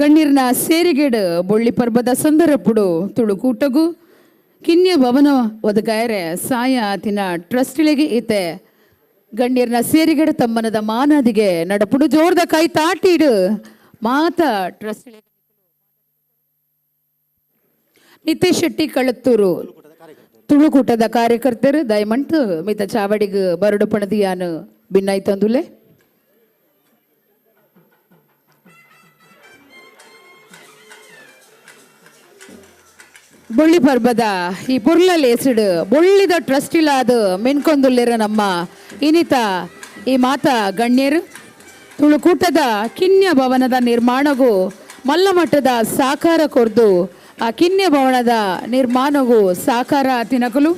[SPEAKER 3] ಗಣ್ಣಿರ್ನ ಸೇರಿಗೇಡು ಬೊಳ್ಳಿ ಪರ್ಬದ ಸಂದರಪುಡು ತುಳುಕೂಟಗು ಕಿನ್ಯ ಭವನ ಒದಗಾಯರೆ ಸಾಯ ತಿನ ಟ್ರಸ್ಟಿಳಿಗೆ ಈತೆ ಗಣ್ಯರ್ನ ಸೇರಿಗೇಡು ತಮ್ಮನದ ಮಾನಾದಿಗೆ ನಡಪುಡು ಜೋರ್ದ ಕೈ ತಾಟಿಡು ಮಾತ ಟ್ರಸ್ಟ್. ನಿತೇಶ್ ಶೆಟ್ಟಿ ಕಳತ್ತೂರು ತುಳುಕೂಟದ ಕಾರ್ಯಕರ್ತರು ದಯಮಂಟು ಮಿತ ಚಾವಡಿಗೆ ಬರಡು ಪಣದಿಯಾನು ಭಿನ್ನಾಯ್ತಂದುಲೆ. ಬೊಳ್ಳಿ ಪರ್ಬದ ಈ ಪುರ್ಲಲ್ಲಿ ಎಸಿಡು ಬೊಳ್ಳಿದ ಟ್ರಸ್ಟ್ ಇಲ್ಲಾದ ಮೆನ್ಕೊಂದುಲ್ಲೇರ ನಮ್ಮ ಇನಿತ ಈ ಮಾತಾ ಗಣ್ಯರು ತುಳುಕೂಟದ ಕಿನ್ಯ ಭವನದ ನಿರ್ಮಾಣಗೂ ಮಲ್ಲಮಟ್ಟದ ಸಾಕಾರ ಕೊರ್ದು ಆ ಕಿನ್ಯ ಭವನದ ನಿರ್ಮಾಣಗೂ ಸಾಕಾರ ತಿನಕಲು.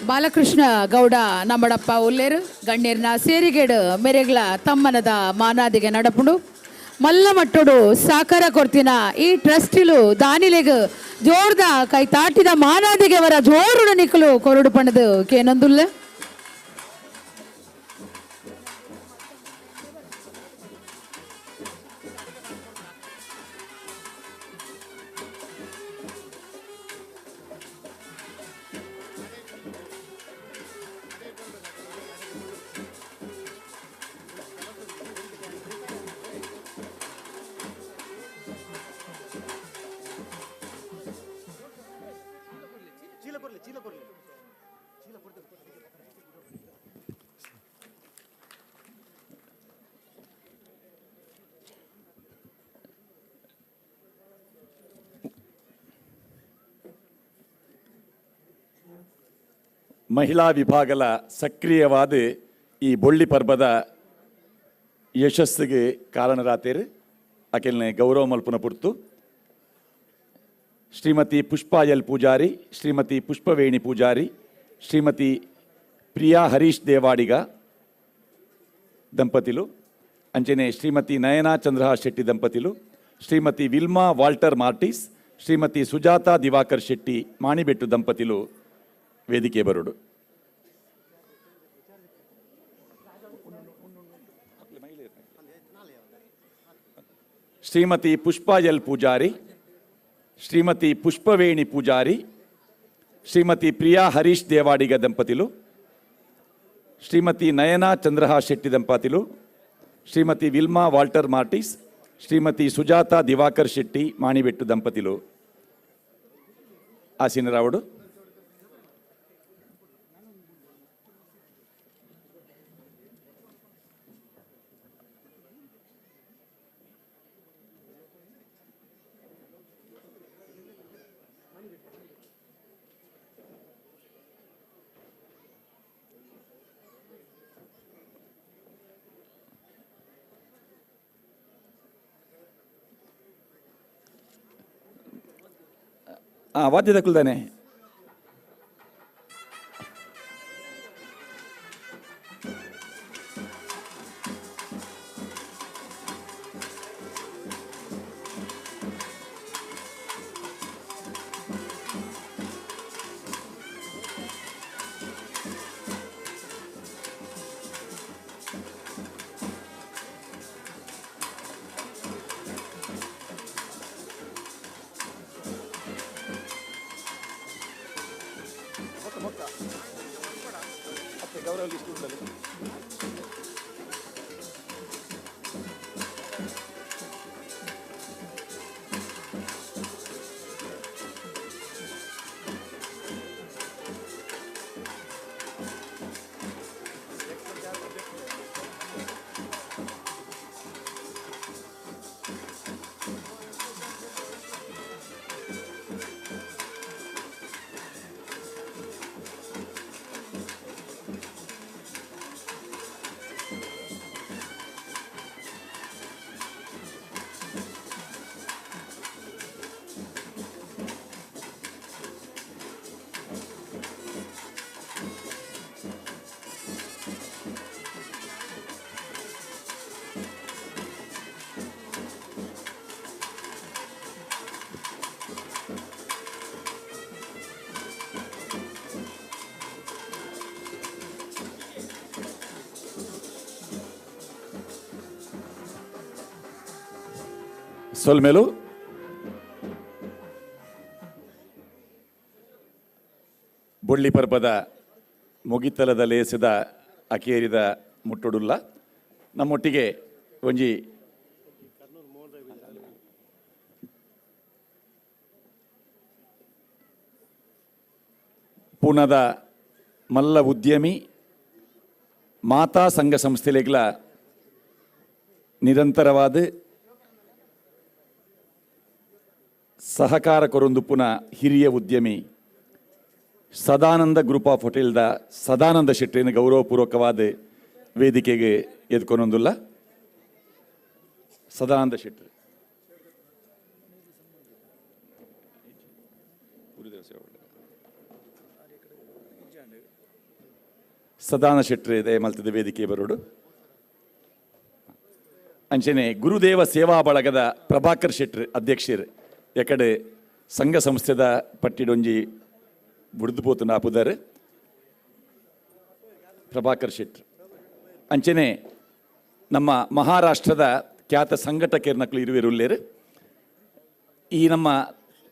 [SPEAKER 3] ಬಾಲಕೃಷ್ಣ ಗೌಡ ನಮ್ಮಡಪ್ಪ ಉಲ್ಲೇರು ಗಣ್ಯರ್ನ ಸೇರಿಗೇಡು ಮೆರೆಗ್ಲ ತಮ್ಮನದ ಮಾನಾದಿಗೆ ನಡಪುಂಡು. ಮಲ್ಲ ಮಟ್ಟೋಡು ಸಾಕಾರ ಕೊರ್ತಿನ ಈ ಟ್ರಸ್ಟಿಲು ದಾನಿಲೆಗ್ ಜೋರ್ದ ಕೈ ತಾಟಿದ ಮಾನಾದಿಗೆ ಅವರ ಜೋರುಡು ನಿಕ್ಕಲು ಕೊರಡು ಪಣದು ಕೇನೊಂದುಲ್ಲ.
[SPEAKER 6] ಮಹಿಳಾ ವಿಭಾಗಲ ಸಕ್ರಿಯವಾದ ಈ ಬೊಳ್ಳಿ ಪರ್ಬದ ಯಶಸ್ಸಿಗೆ ಕಾರಣರಾತೇರು ಅಖಿಲ್ನೆ ಗೌರವ ಮಲ್ಪುನ ಪುರ್ತು ಶ್ರೀಮತಿ ಪುಷ್ಪಾ ಎಲ್ ಪೂಜಾರಿ, ಶ್ರೀಮತಿ ಪುಷ್ಪವೇಣಿ ಪೂಜಾರಿ, ಶ್ರೀಮತಿ ಪ್ರಿಯಾ ಹರೀಶ್ ದೇವಾಡಿಗ ದಂಪತಿಲು, ಅಂಚನೆ ಶ್ರೀಮತಿ ನಯನಾ ಚಂದ್ರಹಾಸ್ ಶೆಟ್ಟಿ ದಂಪತಿಲು, ಶ್ರೀಮತಿ ವಿಲ್ಮಾ ವಾಲ್ಟರ್ ಮಾರ್ಟಿಸ್, ಶ್ರೀಮತಿ ಸುಜಾತಾ ದಿವಾಕರ್ ಶೆಟ್ಟಿ ಮಾಣಿಬೆಟ್ಟು ದಂಪತಿಲು ವೇದಿಕೆ ಬರುಡು. ಶ್ರೀಮತಿ ಪುಷ್ಪಾ ಎಲ್ ಪೂಜಾರಿ, ಶ್ರೀಮತಿ ಪುಷ್ಪವೇಣಿ ಪೂಜಾರಿ, ಶ್ರೀಮತಿ ಪ್ರಿಯಾ ಹರೀಶ್ ದೇವಾಡಿಗ ದಂಪತಿಲು, ಶ್ರೀಮತಿ ನಯನಾ ಚಂದ್ರಹಾಸ್ ಶೆಟ್ಟಿ ದಂಪತಿಲು, ಶ್ರೀಮತಿ ವಿಲ್ಮಾ ವಾಲ್ಟರ್ ಮಾರ್ಟಿಸ್, ಶ್ರೀಮತಿ ಸುಜಾತಾ ದಿವಾಕರ್ ಶೆಟ್ಟಿ ಮಾಣಿಬೆಟ್ಟು ದಂಪತಿಲು ಆಸೀನರಾವಡು. ವಾದ್ಯದ ಕುಲ್ದಾನೆ. ಸೊಲ್ಮೇಲು ಬೊಳ್ಳಿ ಪರ್ಬದ ಮುಗಿತಲದ ಲೇಸದ ಅಕೇರಿದ ಮುಟ್ಟುಡುಲ್ಲ ನಮ್ಮೊಟ್ಟಿಗೆ ಒಂಜಿ ಪೂನಾದ ಮಲ್ಲ ಉದ್ಯಮಿ ಮಾತಾ ಸಂಘ ಸಂಸ್ಥೆಲೆಗ್ಲ ನಿರಂತರವಾದ ಸಹಕಾರ ಕೊರೊಂದುಪ್ಪುನ ಹಿರಿಯ ಉದ್ಯಮಿ ಸದಾನಂದ ಗ್ರೂಪ್ ಆಫ್ ಹೋಟೆಲ್ದ ಸದಾನಂದ ಶೆಟ್ಟಿನ ಗೌರವಪೂರ್ವಕವಾದ ವೇದಿಕೆಗೆ ಎದ್ಕೊನೊಂದುಲ್ಲ ಸದಾನಂದ ಶೆಟ್ಟಿ. ಸದಾನ ಶೆಟ್ರು ದಯಮಲ್ತದ ವೇದಿಕೆ ಬರೋಡು. ಅಂಚನೆ ಗುರುದೇವ ಸೇವಾ ಬಳಗದ ಪ್ರಭಾಕರ್ ಶೆಟ್ರು ಅಧ್ಯಕ್ಷರು ಎಕಡೆ ಸಂಘ ಸಂಸ್ಥೆದ ಪಟ್ಟಿಡೊಂಜಿ ಬುಡ್ದು ಪೋತುನ ಆಪುದಾರ್ ಪ್ರಭಾಕರ್ ಶೆಟ್ರು. ಅಂಚನೆ ನಮ್ಮ ಮಹಾರಾಷ್ಟ್ರದ ಖ್ಯಾತ ಸಂಘಟಕರ್ನಕ್ಲು ಇರುವೆರು ಉಲ್ಲೇರು. ಈ ನಮ್ಮ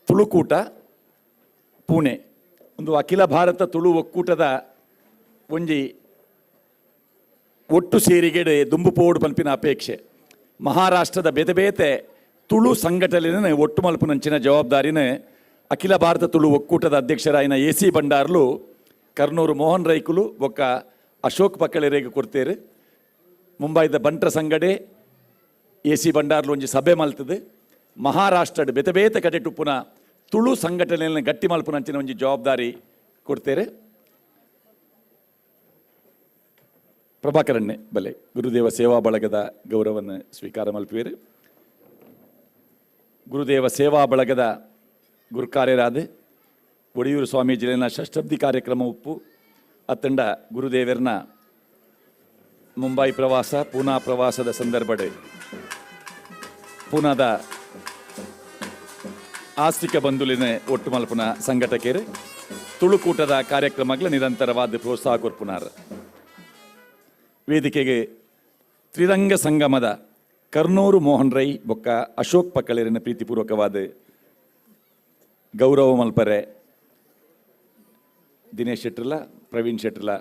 [SPEAKER 6] ತುಳುಕೂಟ ಪುಣೆ ಒಂದು ಅಖಿಲ ಭಾರತ ತುಳು ಒಕ್ಕೂಟದ ಒಂಜಿ ಒಟ್ಟು ಸೇರಿಗೆಡೆ ದುಂಬು ಪೋಡು ಪನ್ಪಿನ ಅಪೇಕ್ಷೆ. ಮಹಾರಾಷ್ಟ್ರದ ಬೇತೆ ಬೇತೆ ತುಳು ಸಂಘಟನೆ ಒಟ್ಟು ಮಲ್ಪುನಂಚಿನ ಜವಾಬ್ದಾರಿನ ಅಖಿಲ ಭಾರತ ತುಳು ಒಕ್ಕೂಟದ ಅಧ್ಯಕ್ಷರಾಯಿನ ಎ ಸಿ ಭಂಡಾರ್ಲು ಕರ್ನೂರು ಮೋಹನ್ ರೈಕುಲು ಬೊಕ್ಕ ಅಶೋಕ್ ಪಕ್ಕಳೆರೆಗ್ ಕೊಡ್ತೇರು. ಮುಂಬೈದ ಬಂಟ್ರ ಸಂಗಡೆ ಎ ಸಿ ಭಂಡಾರ್ಲು ಒಂಜಿ ಸಭೆ ಮಲ್ತದೆ. ಮಹಾರಾಷ್ಟ್ರದ ಬೇತೆ ಬೇತೆ ಕಡೆ ಟುಪ್ಪುನ ತುಳು ಸಂಘಟನೆಯನ್ನು ಗಟ್ಟಿ ಮಲ್ಪುನಂಚಿನ ಒಂಜಿ ಜವಾಬ್ದಾರಿ ಕೊಡ್ತೇರೆ. ಪ್ರಭಾಕರಣ್ಣೆ ಬಲೆ ಗುರುದೇವ ಸೇವಾ ಬಳಗದ ಗೌರವವನ್ನು ಸ್ವೀಕಾರ ಮಲ್ಪುವೇರು. ಗುರುದೇವ ಸೇವಾ ಬಳಗದ ಗುರುಕಾರ್ಯರಾದ ಒಡಿಯೂರು ಸ್ವಾಮೀಜಿನ ಷಷ್ಠಬ್ದಿ ಕಾರ್ಯಕ್ರಮ ಉಪ್ಪು ಅತ್ತಂಡ ಗುರುದೇವರನ ಮುಂಬೈ ಪ್ರವಾಸ ಪೂನಾ ಪ್ರವಾಸದ ಸಂದರ್ಭಡೆ ಪೂನಾದ ಆಸ್ತಿಕ ಬಂಧುಲಿನ ಒಟ್ಟು ಮಲ್ಪುನ ಸಂಘಟಕರು ತುಳುಕೂಟದ ಕಾರ್ಯಕ್ರಮಗಳ ನಿರಂತರವಾದ ಪ್ರೋತ್ಸಾಹ ಕೊರ್ಪುನಾರ್. ವೇದಿಕೆಗೆ ತ್ರಿರಂಗ ಸಂಗಮದ ಕರ್ನೂರು ಮೋಹನ್ ರೈ ಬೊಕ್ಕ ಅಶೋಕ್ ಪಕ್ಕಳೇರಿನ ಪ್ರೀತಿಪೂರ್ವಕವಾದ ಗೌರವ ಮಲ್ಪರೆ ದಿನೇಶ್ ಶೆಟ್ಟರ್ಲ ಪ್ರವೀಣ್ ಶೆಟ್ಟರ್ಲ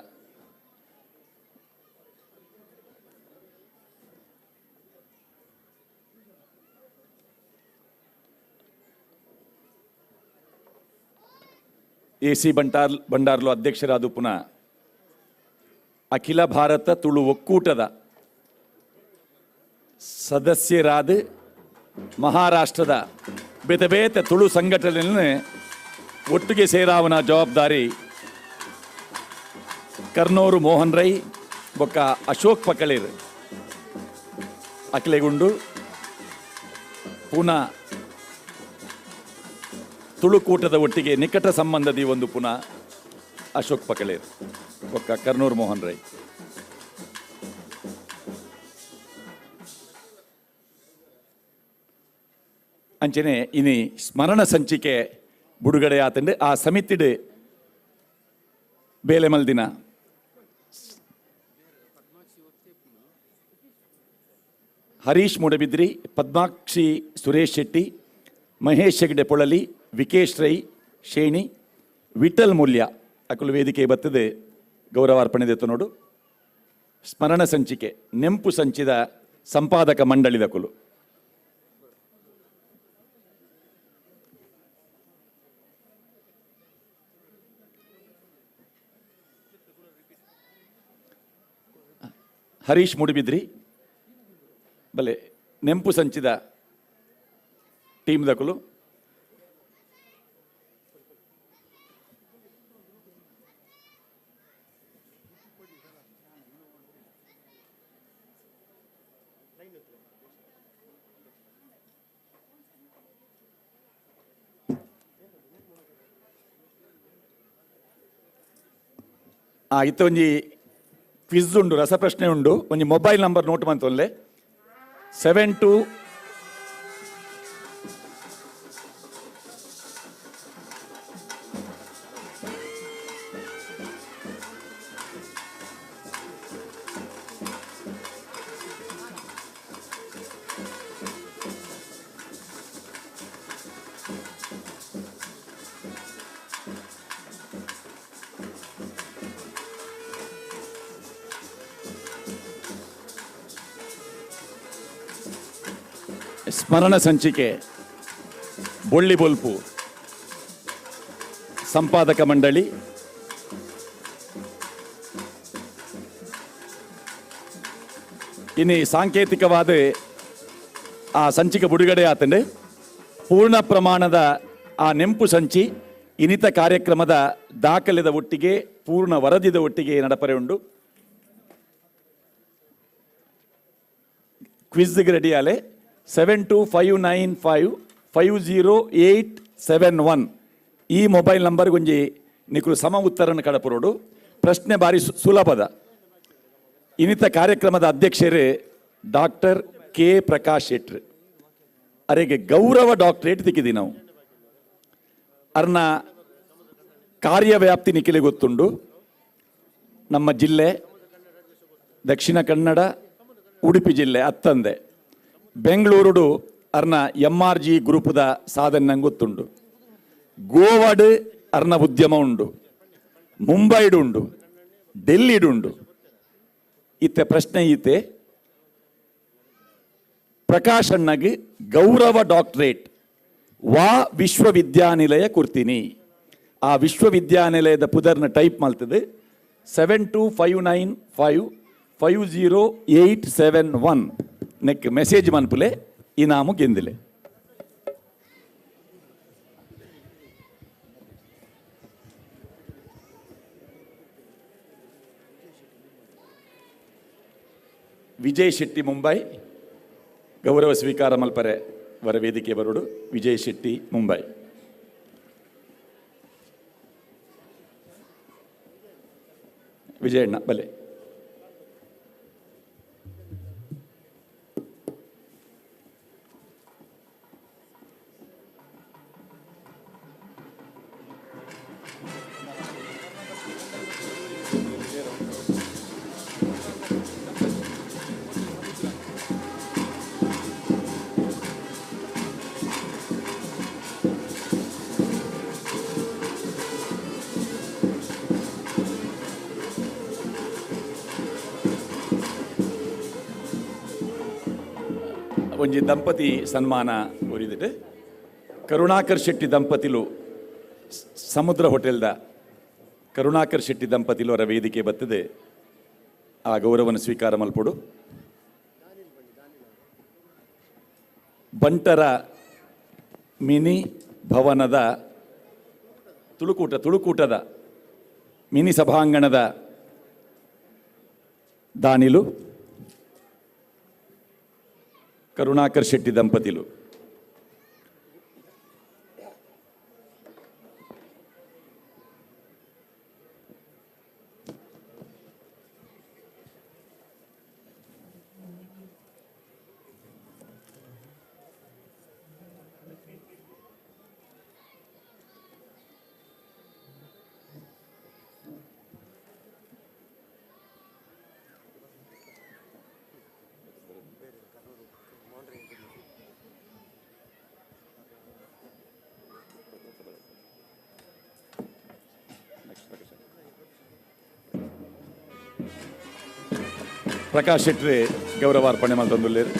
[SPEAKER 6] ಎ ಸಿ ಭಂಡಾರ್ಲು ಅಧ್ಯಕ್ಷರಾದ ಪುನಃ ಅಖಿಲ ಭಾರತ ತುಳು ಒಕ್ಕೂಟದ ಸದಸ್ಯರಾದ ಮಹಾರಾಷ್ಟ್ರದ ಬೇತೆ ಬೇತೆ ತುಳು ಸಂಘಟನೆಯನ್ನು ಒಟ್ಟಿಗೆ ಸೇರಾವನ ಜವಾಬ್ದಾರಿ ಕರ್ನೂರು ಮೋಹನ್ ರೈ ಬೊಕ್ಕ ಅಶೋಕ್ ಪಕಳೇರ್ ಅಖಿಲೆಗುಂಡು. ಪುನಃ ತುಳುಕೂಟದ ಒಟ್ಟಿಗೆ ನಿಕಟ ಸಂಬಂಧದಿ ಒಂದು ಪುನಃ ಅಶೋಕ್ ಪಕಳೇರ್ ಬೊಕ್ಕ ಕರ್ನೂರು ಮೋಹನ್ ರೈ. ಅಂಚನೆ ಇನಿ ಸ್ಮರಣ ಸಂಚಿಕೆ ಬಿಡುಗಡೆ ಆತಂಡು ಆ ಸಮಿತಿಡ್ ಬೇಲೆ ಮಲ್ದಿನ ಹರೀಶ್ ಮೂಡಬಿದ್ರಿ, ಪದ್ಮಾಕ್ಷಿ ಸುರೇಶ್ ಶೆಟ್ಟಿ, ಮಹೇಶ್ ಹೆಗ್ಡೆ ಪೊಳಲಿ, ವಿಕೇಶ್ ರೈ ಶೇಣಿ, ವಿಠಲ್ ಮೂಲ್ಯ ಅಕುಲು ವೇದಿಕೆ ಬತ್ತದೆ ಗೌರವಾರ್ಪಣೆ ದೆತ್ತು ನೋಡು. ಸ್ಮರಣ ಸಂಚಿಕೆ ನೆಂಪು ಸಂಚಿದ ಸಂಪಾದಕ ಮಂಡಳಿದ ಕುಲು. ಹರೀಶ್ ಮೂಡಿಬಿದ್ರಿ ಬಲೆ ನೆಂಪು ಸಂಚಿದ ಟೀಮ್ ದಕುಲು. ಇತ್ತ ಒಂಜಿ ಕ್ವಿಜ್ ಉಂಡು, ರಸಪ್ರಶ್ನೆ ಉಂಡು. ಒಂಜಿ ಮೊಬೈಲ್ ನಂಬರ್ ನೋಟ್ ಮಂತೊಲ್ಲೆ 72 ಸ್ಮರಣ ಸಂಚಿಕೆ ಬೊಳ್ಳಿ ಬೊಲ್ಪು ಸಂಪಾದಕ ಮಂಡಳಿ ಇನ್ನು ಸಾಂಕೇತಿಕವಾದ ಆ ಸಂಚಿಕೆ ಬಿಡುಗಡೆ ಆತಂಡೆ ಪೂರ್ಣ ಪ್ರಮಾಣದ ಆ ನೆಂಪು ಸಂಚಿ ಇನ್ನಿತ ಕಾರ್ಯಕ್ರಮದ ದಾಖಲೆದ ಒಟ್ಟಿಗೆ ಪೂರ್ಣ ವರದಿದ ಒಟ್ಟಿಗೆ ನಡಪರೆ ಉಂಡು. ಕ್ವಿಜ್ಗೆ ರೆಡಿಯಾಲೆ 7259550871 ಈ ಮೊಬೈಲ್ ನಂಬರ್ ಒಂಜಿ ನಿಕುಲು ಸಮ ಉತ್ತರನ ಕಡಪುರೋಡು. ಪ್ರಶ್ನೆ ಬಾರಿ ಸುಲಭದ. ಇನ್ನಿತ ಕಾರ್ಯಕ್ರಮದ ಅಧ್ಯಕ್ಷರೇ ಡಾಕ್ಟರ್ ಕೆ ಪ್ರಕಾಶ್ ಶೆಟ್ರ್ ಅರೆಗೆ ಗೌರವ ಡಾಕ್ಟರೇಟ್ ತಿಕ್ಕಿದಿ ನಾವು. ಅರ್ನ ಕಾರ್ಯವ್ಯಾಪ್ತಿ ನಿಖಿಲೆ ಗೊತ್ತುಂಡು. ನಮ್ಮ ಜಿಲ್ಲೆ ದಕ್ಷಿಣ ಕನ್ನಡ ಉಡುಪಿ ಜಿಲ್ಲೆ ಅತ್ತಂದೆ ಬೆಂಗಳೂರುಡು ಅರ್ನ M R G ಗ್ರೂಪದ ಸಾಧನೆ ನಂಗೆ ಗೊತ್ತುಂಡು. ಗೋವಾಡ್ ಅರ್ನ ಉದ್ಯಮ ಉಂಡು, ಮುಂಬೈಡು ಉಂಡು, ಡೆಲ್ಲಿಡು ಉಂಡು. ಇತ್ತೆ ಪ್ರಶ್ನೆ ಈತೆ, ಪ್ರಕಾಶ್ ಅಣ್ಣಗೆ ಗೌರವ ಡಾಕ್ಟರೇಟ್ ವಾ ವಿಶ್ವವಿದ್ಯಾನಿಲಯ ಕೊಡ್ತೀನಿ. ಆ ವಿಶ್ವವಿದ್ಯಾನಿಲಯದ ಪುದರ್ನ ಟೈಪ್ ಮಾಡ್ತದೆ 7259 5 5 0 8 7 1 ನೆಕ್ ಮೆಸೇಜ್ ಮನ್ಪುಲೆ ಇನಾಮು ಗೆಂದಿಲೆ. ವಿಜಯ್ ಶೆಟ್ಟಿ ಮುಂಬೈ ಗೌರವ ಸ್ವೀಕಾರ ಮಲ್ಪರೆ ವರ ವೇದಿಕೆ ಬರೋಡು. ವಿಜಯ್ ಶೆಟ್ಟಿ ಮುಂಬೈ. ವಿಜಯಣ್ಣ ಬಲೆ. ಒಂಜಿ ದಂಪತಿ ಸನ್ಮಾನ ಒರಿದಿಟ್ಟು ಕರುಣಾಕರ್ ಶೆಟ್ಟಿ ದಂಪತಿಲು ಸಮುದ್ರ ಹೋಟೆಲ್ದ ಕರುಣಾಕರ್ ಶೆಟ್ಟಿ ದಂಪತಿಲು ಅವರ ವೇದಿಕೆ ಬತ್ತದೆ ಆ ಗೌರವನ ಸ್ವೀಕಾರ ಮಲ್ಪೊಡು. ಬಂಟರ ಮಿನಿ ಭವನದ ತುಳುಕೂಟದ ಮಿನಿ ಸಭಾಂಗಣದ ದಾನಿಲು ಕರುಣಾಕರ್ ಶೆಟ್ಟಿ ದಂಪತಿಲು. ಪ್ರಕಾಶ್ ಶೆಟ್ಟಿ ಗೌರವಾರ್ಪಣೆ ಮಲ್ತೊಂದುಲ್ಲೆರ್.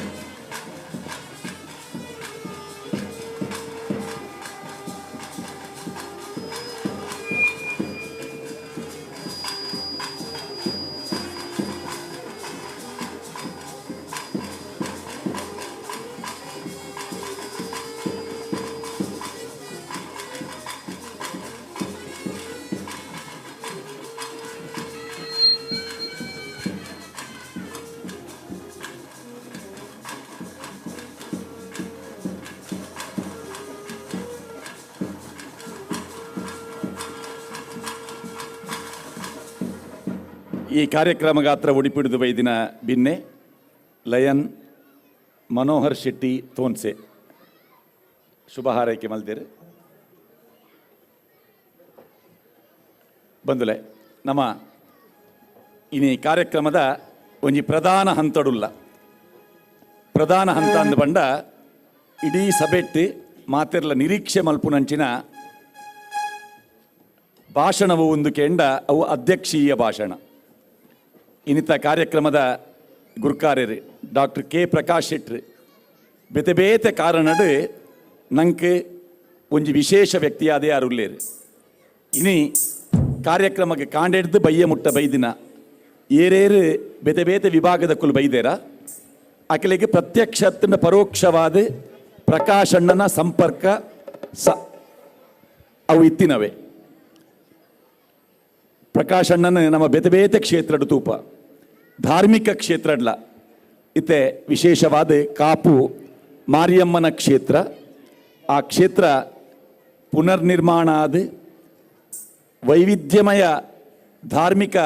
[SPEAKER 6] ಈ ಕಾರ್ಯಕ್ರಮ ಗಾತ್ರ ಒಡಿಪಿಡಿದು ಬೈದಿನ ಬಿನ್ನೆ ಲಯನ್ ಮನೋಹರ್ ಶೆಟ್ಟಿ ತೋನ್ಸೆ ಶುಭ ಹಾರೈಕೆ ಮಲ್ದೇರು. ಬಂದುಲೆ ನಮ್ಮ ಇನಿ ಕಾರ್ಯಕ್ರಮದ ಒಂಜಿ ಪ್ರಧಾನ ಹಂತಡುಲ್ಲ. ಪ್ರಧಾನ ಹಂತ ಅಂದ ಬಂಡ ಇಡೀ ಸಭೆಟ್ಟಿ ಮಾತೆರ್ಲ ನಿರೀಕ್ಷೆ ಮಲ್ಪುನಂಚಿನ ಭಾಷಣವು ಒಂದು ಕೇಂಡ ಅವು ಅಧ್ಯಕ್ಷೀಯ ಭಾಷಣ. ಇನ್ನಿತ ಕಾರ್ಯಕ್ರಮದ ಗುರುಕಾರ್ಯರು ಡಾಕ್ಟರ್ ಕೆ ಪ್ರಕಾಶ್ ಶೆಟ್ರು ಬೇತೆ ಬೇತೆ ಕಾರಣಡು ನಂಗೆ ಒಂಜಿ ವಿಶೇಷ ವ್ಯಕ್ತಿಯಾದ ಯಾರು ಉಲ್ಲೇರು. ಇನಿ ಕಾರ್ಯಕ್ರಮಕ್ಕೆ ಕಾಂಡೆಡ್ದು ಬಯ್ಯ ಮುಟ್ಟ ಬೈದಿನ ಏರೇರು ಬೇತೆ ಬೇತೆ ವಿಭಾಗದ ಕುಲ್ ಬೈದೇರ ಅಕಲಿಗೆ ಪ್ರತ್ಯಕ್ಷ ಪರೋಕ್ಷವಾದ ಪ್ರಕಾಶಣ್ಣನ ಸಂಪರ್ಕ ಸ ಅವು ಇತ್ತಿನವೆ. ಪ್ರಕಾಶಣ್ಣನ ನಮ್ಮ ಬೇತೆ ಬೇತೆ ಕ್ಷೇತ್ರಡು ತೂಪ ಧಾರ್ಮಿಕ ಕ್ಷೇತ್ರಡ್ಲ ಇತ್ತೆ ವಿಶೇಷವಾದ ಕಾಪು ಮಾರಿಯಮ್ಮನ ಕ್ಷೇತ್ರ. ಆ ಕ್ಷೇತ್ರ ಪುನರ್ನಿರ್ಮಾಣ ಆದ ವೈವಿಧ್ಯಮಯ ಧಾರ್ಮಿಕ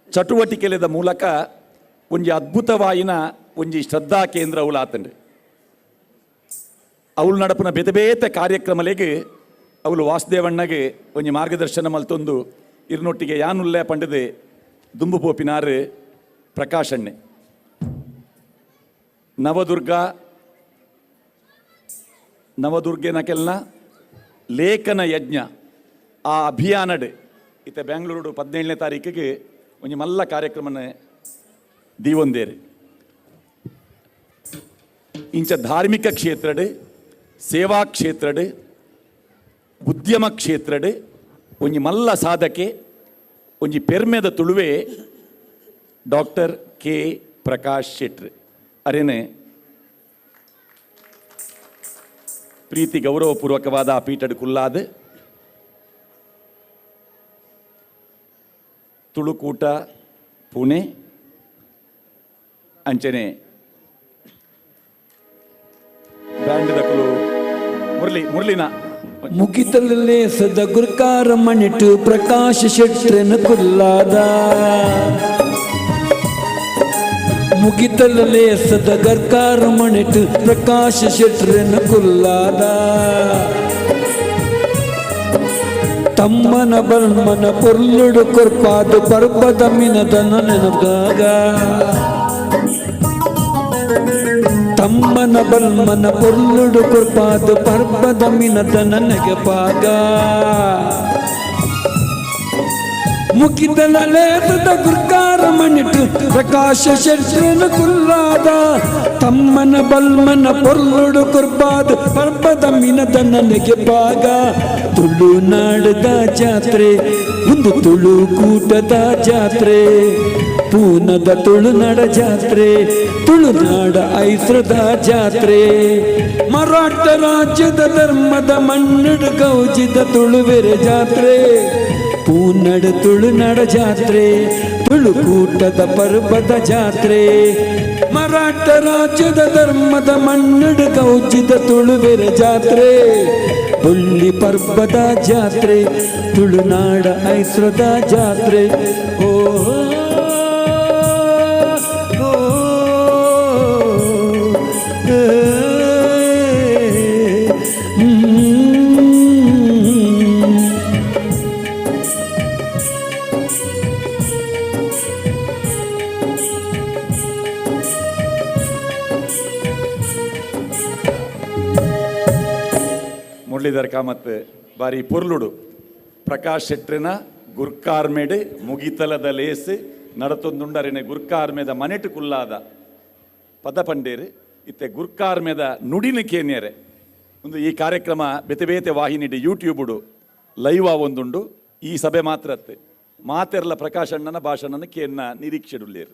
[SPEAKER 6] ಚಟುವಟಿಕೆಲೆದ ಮೂಲಕ ಒಂಜಿ ಅದ್ಭುತವಾಯಿನ ಒಂಜಿ ಶ್ರದ್ಧಾ ಕೇಂದ್ರ ಅವಳು. ಅವಳು ನಡಪುನ ಬೇತೆ ಬೇತೆ ಕಾರ್ಯಕ್ರಮಲೆಗ್ ಅವಳು ವಾಸುದೇವಣ್ಣಗೆ ಒಂಜಿ ಮಾರ್ಗದರ್ಶನ ಮಲ್ತೊಂದು ಇರ್ನೊಟ್ಟಿಗೆ ಯಾನುಲ್ಲೆ ಪಂಡದೆ ದುಂಬು ಪೋಪಿನಾರು ಪ್ರಕಾಶಣ್ಣೆ. ನವದುರ್ಗ ನವದುರ್ಗೆನ ಕೆಲ್ನ ಲೇಖನ ಯಜ್ಞ ಆ ಅಭಿಯಾನಡ್ ಇತ್ತೆ ಬೆಂಗಳೂರು 17ನೇ ತಾರೀಕಿಗೆ ಒಂಜಿ ಮಲ್ಲ ಕಾರ್ಯಕ್ರಮನ ದೀವೊಂದೇರು. ಇಂಚ ಧಾರ್ಮಿಕ ಕ್ಷೇತ್ರಡ್, ಸೇವಾ ಕ್ಷೇತ್ರಡ್, ಉದ್ಯಮ ಕ್ಷೇತ್ರಡ್ ಒಂಜಿ ಮಲ್ಲ ಸಾಧಕೆ ಒಂಜಿ ಪೆರ್ಮೆದ ತುಳುವೆ ಡಾಕ್ಟರ್ ಕೆ ಪ್ರಕಾಶ್ ಶೆಟ್ರ್ ಅರೇನೆ ಪ್ರೀತಿ ಗೌರವಪೂರ್ವಕವಾದ ಆ ಪೀಠಡ್ ಕುಲ್ಲಾದ ತುಳುಕೂಟ ಪುಣೆ ಅಂಚನೆ ಬ್ಯಾಂಡ್ ದಕುಲು ಮುರಳಿ ಮುರಳಿನ
[SPEAKER 17] ಮುಗಿತಲೇ ಸದ ಗುರ್ಕಾರ ಮಣಿಟು ಪ್ರಕಾಶ್ ಶೆಟ್ರನ ಕುಲ್ಲಾದ ಮುಗಿತಲೇ ಸದ ಗರ್ಕಾರ ಮಣಿಟು ಪ್ರಕಾಶ್ ಶೆಟ್ರನ ಕುಲ್ಲಾದ ತಮ್ಮನ ಬರ್ಮನ ಪೊರ್ಲುಡು ಕೊರ್ಪಾದು ಪರ್ಬದ ಮಿನದನ ನೆನದಾಗ ತಮ್ಮನ ಬಲ್ಮನ ಪೊರ್ಲುಡು ಕೊರ್ಪಾದು ಪರ್ಬದ ಮಿನದನ ನೆಗಪಾಗ ಮುಗಿದಲಲೇತದ ಗುರ್ಕಾರ ಮಣಿಟು ಪ್ರಕಾಶ ಶೆಟ್ರನ ಕುಲ್ಲಾದ ತಮ್ಮನ ಬಲ್ಮನ ಪೊರ್ಲುಡು ಕೊರ್ಪಾದು ಪರ್ಬದ ಮಿನದನ ನೆಗೆಪಾಗ ತುಳುನಾಡದ ಜಾತ್ರೆ ಒಂದು ತುಳು ಕೂಟದ ಜಾತ್ರೆ ಪೂನದ ತುಳುನಾಡ ಜಾತ್ರೆ ತುಳುನಾಡ ಐಸ್ರದ ಜಾತ್ರೆ ಮರಾಠ ರಾಜ್ಯದ ಧರ್ಮದ ಮಣ್ಣಡು ಗೌಜಿದ ತುಳುವೆರೆ ಜಾತ್ರೆ ಪೂನಡ ತುಳುನಾಡ ಜಾತ್ರೆ ತುಳುಕೂಟದ ಪರ್ಬದ ಜಾತ್ರೆ ಮರಾಠ ರಾಜ್ಯದ ಧರ್ಮದ ಮಣ್ಣಡು ಗೌಜಿದ ತುಳುವೆರೆ ಜಾತ್ರೆ ಬೊಳ್ಳಿ ಪರ್ಬದ ಜಾತ್ರೆ ತುಳುನಾಡ ಐಸ್ರದ ಜಾತ್ರೆ ಓ
[SPEAKER 6] ಮುರಳೀಧರ್ ಕಾಮತ್ ಬಾರಿ ಪೊರ್ಲುಡು ಪ್ರಕಾಶ್ ಶೆಟ್ರಿನ ಗುರ್ಕಾರ್ಮೆಡ್ ಮುಗಿತಲದ ಲೇಸ್ ನಡತೊಂದುಂಡರಿನ ಗುರ್ಕಾರ್ಮೆದ ಮನೆಟು ಕುಲ್ಲಾದ ಪದ ಪಂಡೇರು ಇತ್ತೆ ಗುರ್ಕಾರ್ಮೆದ ನುಡಿನ ಕೇನ್ಯರೆ. ಒಂದು ಈ ಕಾರ್ಯಕ್ರಮ ಬೇತೆ ಬೇತೆ ವಾಹಿನಿಡು ಯೂಟ್ಯೂಬುಡು ಲೈವ್ ಒಂದುಂಡು. ಈ ಸಭೆ ಮಾತ್ರ ಅತ್ತೆ ಮಾತೆರ್ಲ ಪ್ರಕಾಶ್ ಅಣ್ಣನ ಭಾಷಣನ ಕೇನ್ನ ನಿರೀಕ್ಷೆಡುಲ್ಲೇರು.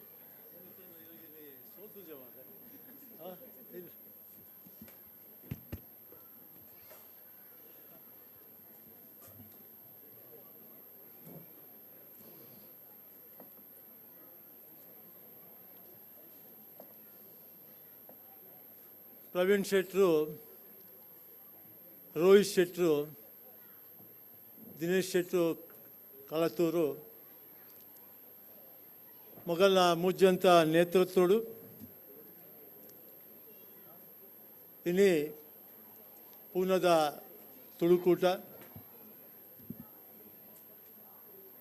[SPEAKER 2] ಪ್ರವೀಣ್ ಶೆಟ್ಟರು, ರೋಹಿತ್ ಶೆಟ್ಟರು, ದಿನೇಶ್ ಶೆಟ್ಟರು ಕಳತೂರು ಮೊಗಲ್ನ ಮುಜ್ಜಂತ ನೇತೃತ್ವಡು ಇನಿ ಪೂನದ ತುಳುಕೂಟ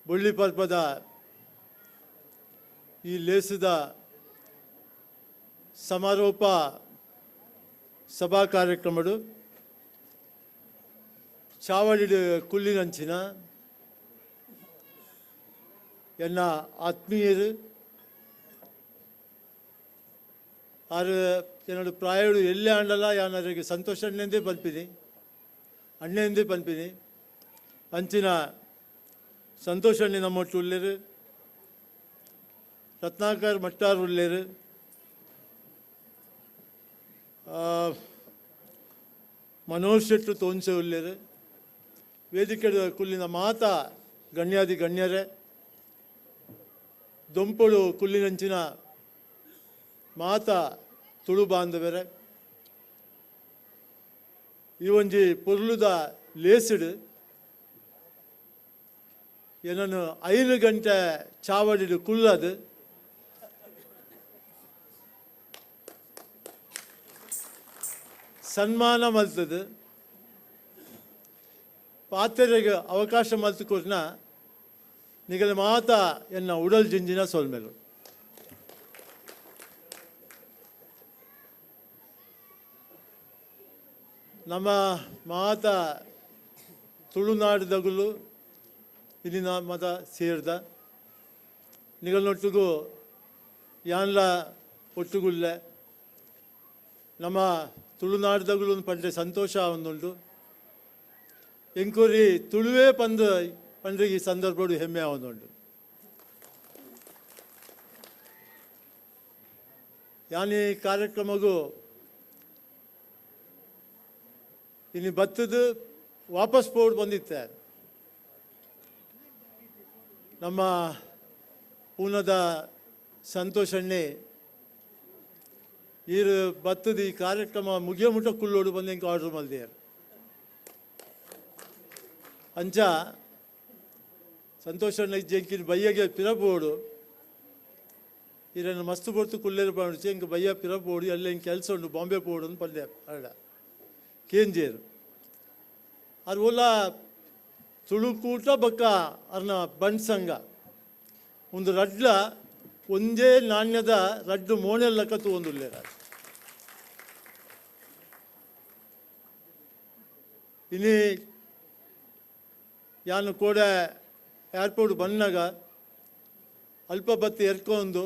[SPEAKER 2] ಬೊಳ್ಳಿಪರ್ಪದ ಈ ಲೇಸದ ಸಮಾರೋಪ ಸಭಾ ಕಾರ್ಯಕ್ರಮಡು ಚಾವಡಿಡು ಕುಲ್ಲಿನಂಚಿನ ಎನ್ನ ಆತ್ಮೀಯರು ಆರು என்னோட ಪ್ರಾಯಡು ಎಲ್ಲೇ ಆಂಡಲ ಯಾನರಿಗೆ ಸಂತೋಷ ಅಣ್ಣೆಂದೇ ಪನ್ಪಿನಿ ಅಣ್ಣೆಂದೇ ಪನ್ಪಿನಿ ಅಂಚಿನ ಸಂತೋಷ ಅಣ್ಣೆ ನಮ್ಮೊಟ್ಟು ಉಲ್ಲೇರು ರತ್ನಾಕರ್ ಮಟ್ಟಾರ್ ಉಲ್ಲೇರು ಮನೋಜ್ ಶೆಟ್ರು ತೋನ್ಸೆ ಉಲ್ಲೇರು ವೇದಿಕೆ ಕುಲ್ಲಿನ ಮಾತಾ ಗಣ್ಯಾದಿ ಗಣ್ಯರೇ ದೊಂಪೊಡು ಕುಲ್ಲಿನಂಚಿನ ಮಾತಾ ತುಳು ಬಾಂಧವರೇ ಈ ಒಂಜಿ ಪೊರ್ಲುದ ಲೇಸಿಡು
[SPEAKER 8] ಏನನ್ನು 5 ಗಂಟೆ ಚಾವಡಿಡು ಕುಲ್ಲದು ಸನ್ಮಾನ ಮಲ್ತದು ಪಾತ್ರೆಗೆ ಅವಕಾಶ ಮಲ್ತುಕೊರ್ನ ನಿಗಲ ಮಾತಾ ಎನ್ನ ಉಡಲ್ ಜಿಂಜಿನ ಸೊಲ್ಮೆಲು. ನಮ್ಮ ಮಾತಾ ತುಳುನಾಡದಗುಲು ಇಲ್ಲಿನ ಮತ ಸೇರ್ದ ನಿಗಲ್ನೊಟ್ಟಿಗೂ ಯಾನ್ಲ ಒಟ್ಟುಗುಲ್ಲೆ ನಮ್ಮ ತುಳುನಾಡದಗುಲು ಪಂಡ್ರೆ ಸಂತೋಷ ಒಂದುಂಟು. ಎಂಕುರಿ ತುಳುವೇ ಪಂದು ಪಂಡ್ರೆ ಈ ಸಂದರ್ಭಡು ಹೆಮ್ಮೆ ಒಂದುಂಟು. ಯಾನಿ ಕಾರ್ಯಕ್ರಮಗೂ ಇನ್ನು ಬತ್ತದ ವಾಪಸ್ ಪೋಡ್ ಬಂದಿತ್ತೆ. ನಮ್ಮ ಪೂನದ ಸಂತೋಷಣ್ಣೆ ಈರು ಬತ್ತದ ಈ ಕಾರ್ಯಕ್ರಮ ಮುಗಿಯೋ ಮುಟ್ಟ ಕುಳ್ಳೋಡು ಬಂದು ಹಿಂಗೆ ಆರ್ಡ್ರ್ ಮಲ್ದಿಯಾರ. ಅಂಚ ಸಂತೋಷಣ್ಣ ಇಜ್ಜೆಂಕಿನ ಬಯ್ಯಗೆ ಪಿರಬೋಡು ಈರನ್ನು ಮಸ್ತು ಪೊರ್ತು ಕುಲ್ಲೇರು ಪಂಡ್ಚಿ ಹಿಂಗೆ ಬಯ್ಯ ಪಿರಬೋಡು ಎಲ್ಲ ಹಿಂಗೆ ಕೆಲಸ ಉಂಟು ಬಾಂಬೆ ಪೋಡು ಅಂತ ಪಲ್ಯ ಅಡ ಕೇಂಜೇರು ಅದು ಓಲ ತುಳುಕೂಟ ಬಕ್ಕ ಅರ್ನ ಬಂಡ್ ಸಂಘ ಒಂದು ರಡ್ಲ ಒಂದೇ ನಾಣ್ಯದ ರಡ್ಡು ಮೋಣೆಲ್ಲಕ್ಕ ತೂವೊಂದುಲ್ಲೇರ. ಇನಿ ಯಾನು ಕೂಡ ಏರ್ಪೋರ್ಟ್ ಬಂದಾಗ ಅಲ್ಪ ಬತ್ತಿ ಎರ್ಕೊಂಡು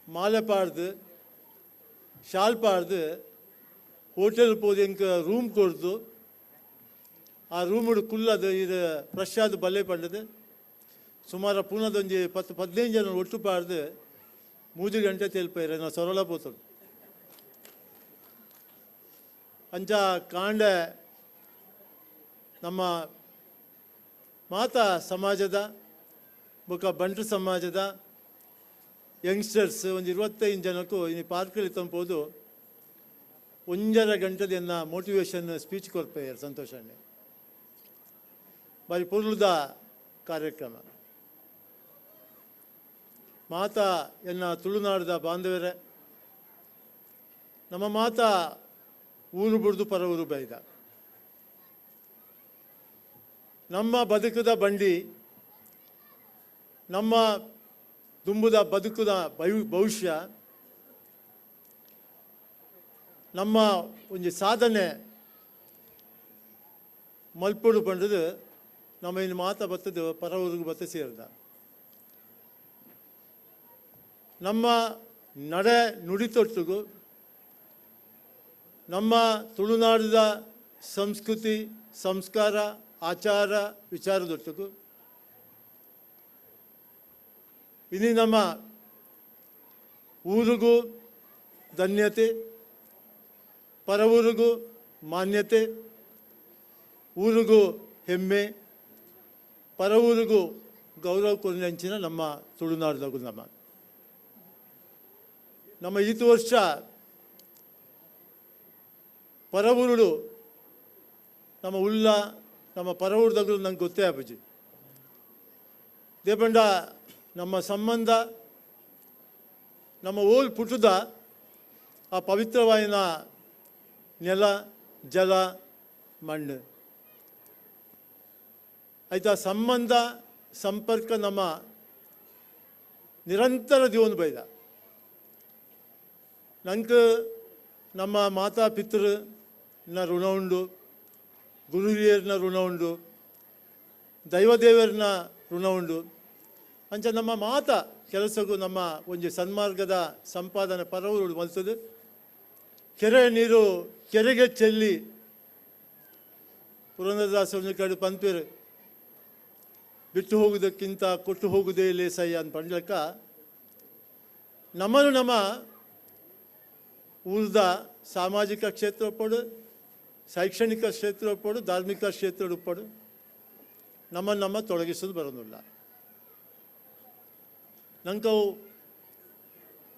[SPEAKER 8] ಮಾಲೆ ಪಾಡ್ದು ಶಾಲ್ ಪಾಡ್ದು ಹೋಟೆಲ್ ಪೋದು ಎಂಕ ರೂಮ್ ಕೊಡ್ದು ಆ ರೂಮುಡು ಕುಲ್ಲದು ಇದು ಫ್ರೆಶ್ ಆದ ಬಲ್ಲೆ ಪಂಡದು ಸುಮಾರು ಪೂನದೊಂಜಿ 10-15 ಜನ ಒಟ್ಟು ಪಾಡ್ದು 3 ಗಂಟೆ ತೆಲ್ಪೈರೆ ನಾವು ಸೊರಳ ಪೋತಡು. ಅಂಚ ಕಾಂಡೆ ನಮ್ಮ ಮಾತಾ ಸಮಾಜದ ಬೊಕ ಬಂಟ್ರು ಸಮಾಜದ ಯಂಗ್ಸ್ಟರ್ಸ್ ಒಂದು 25 ಜನಕ್ಕೂ ಈ ಪಾರ್ಕಲ್ಲಿ ತಂಪೋದು 1.5 ಗಂಟೆದನ್ನ ಮೋಟಿವೇಶನ್ ಸ್ಪೀಚ್ ಕೊರ್ಪೆಯರ್ ಸಂತೋಷಣ್ಣೆ. ಬಾರಿ ಪೊರ್ಲುದ ಕಾರ್ಯಕ್ರಮ. ಮಾತಾ ಎನ್ನ ತುಳುನಾಡದ ಬಾಂಧವರೇ, ನಮ್ಮ ಮಾತಾ ಊರು ಬುಡ್ದು ಪರ ಊರು ಬೈದ ನಮ್ಮ ಬದುಕದ ಬಂಡಿ ನಮ್ಮ ದುಂಬುದ ಬದುಕುದ ಭವಿಷ್ಯ ನಮ್ಮ ಒಂಜಿ ಸಾಧನೆ ಮಲ್ಪೊಡು ಪಂಡದು ನಮ್ಮ ಇನ್ನು ಮಾತ ಬತ್ತದು ಪರ ಊರಿಗೆ ಬತ್ತ ಸೇರಿದ ನಮ್ಮ ನಡೆ ನುಡಿತೊಟ್ಟಿಗೂ ನಮ್ಮ ತುಳುನಾಡದ ಸಂಸ್ಕೃತಿ ಸಂಸ್ಕಾರ ಆಚಾರ ವಿಚಾರದೊಟ್ಟಿಗೂ ಇನ್ನು ನಮ್ಮ ಊರಿಗೂ ಧನ್ಯತೆ ಪರ ಊರಿಗೂ ಮಾನ್ಯತೆ ಊರಿಗೂ ಹೆಮ್ಮೆ ಪರ ಊರಿಗೂ ಗೌರವ ಕೊರಿನಂಚಿನ ನಮ್ಮ ತುಳುನಾಡದಾಗು ನಮ್ಮ ನಮ್ಮ ಈತ ವರ್ಷ ಪರವೂರುಡು ನಮ್ಮ ಉಲ್ಲ ನಮ್ಮ ಪರವೂರ್ದಾಗಲೂ ನಂಗೆ ಗೊತ್ತೇ ಅಪ್ಪಾಜಿ ದೇಪಂಡ ನಮ್ಮ ಸಂಬಂಧ ನಮ್ಮ ಓಲ್ ಪುಟ್ಟದ ಆ ಪವಿತ್ರವಾಯಿನ ನೆಲ ಜಲ ಮಣ್ಣು ಆಯ್ತಾ ಸಂಬಂಧ ಸಂಪರ್ಕ ನಮ್ಮ ನಿರಂತರ ಜೀವನ ಬೈದ ನಂಗೆ ನಮ್ಮ ಮಾತಾ ಪಿತೃನ ಋಣ ಉಂಡು, ಗುರು ಹಿರಿಯರನ್ನ ಋಣ ಉಂಡು, ದೈವದೇವರನ್ನ ಋಣ ಉಂಡು. ಅಂಚ ನಮ್ಮ ಮಾತಾ ಕೆಲಸಕ್ಕೂ ನಮ್ಮ ಒಂಜಿ ಸನ್ಮಾರ್ಗದ ಸಂಪಾದನೆ ಪರವರು ಮಲ್ತದೆ. ಕೆರೆ ನೀರು ಕೆರೆಗೆ ಚೆಲ್ಲಿ ಪುರಂದರದಾಸ ಕಡೆ ಪಂಪೇರು ಬಿಟ್ಟು ಹೋಗುವುದಕ್ಕಿಂತ ಕೊಟ್ಟು ಹೋಗುವುದೇ ಲೇಸಯ್ಯ ಅಂತ ಪಂಡ್ಲಕ್ಕ ನಮ್ಮನ್ನು ನಮ್ಮ ಊರ್ದ ಸಾಮಾಜಿಕ ಕ್ಷೇತ್ರ ಪಡು, ಶೈಕ್ಷಣಿಕ ಕ್ಷೇತ್ರ ಪಡು, ಧಾರ್ಮಿಕ ಕ್ಷೇತ್ರ ಪಡು ನಮ್ಮನ್ನು ನಮ್ಮ ತೊಡಗಿಸೋದು ಬರೋದಿಲ್ಲ. ನಂಗೆ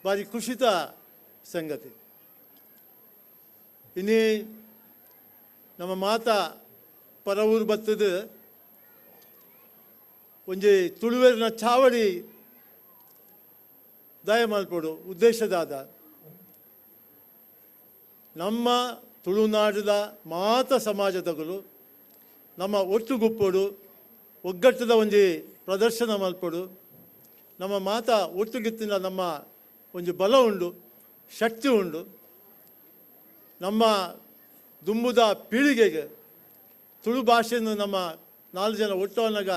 [SPEAKER 8] ಭಾರಿ ಖುಷಿತ ಸಂಗತಿ. ಇನ್ನೇ ನಮ್ಮ ಮಾತಾ ಪರವೂರು ಬತ್ತದ ಒಂಜಿ ತುಳುವೆರ್ನ ಚಾವಡಿ ದಯ ಮಲ್ಪೊಡು ಉದ್ದೇಶದಾದ ನಮ್ಮ ತುಳುನಾಡದ ಮಾತ ಸಮಾಜದಗಳು ನಮ್ಮ ಒಟ್ಟುಗುಪ್ಪೊಡು ಒಗ್ಗಟ್ಟದ ಒಂಜಿ ಪ್ರದರ್ಶನ ಮಲ್ಪೊಡು ನಮ್ಮ ಮಾತ ಒಟ್ಟುಗಿತ್ತಿನ ನಮ್ಮ ಒಂಜಿ ಬಲ ಉಂಡು ಶಕ್ತಿ ಉಂಡು ನಮ್ಮ ದುಂಬುದ ಪೀಳಿಗೆಗೆ ತುಳು ಭಾಷೆಯನ್ನು ನಮ್ಮ ನಾಲ್ಕು ಜನ ಒಟ್ಟವನಾಗ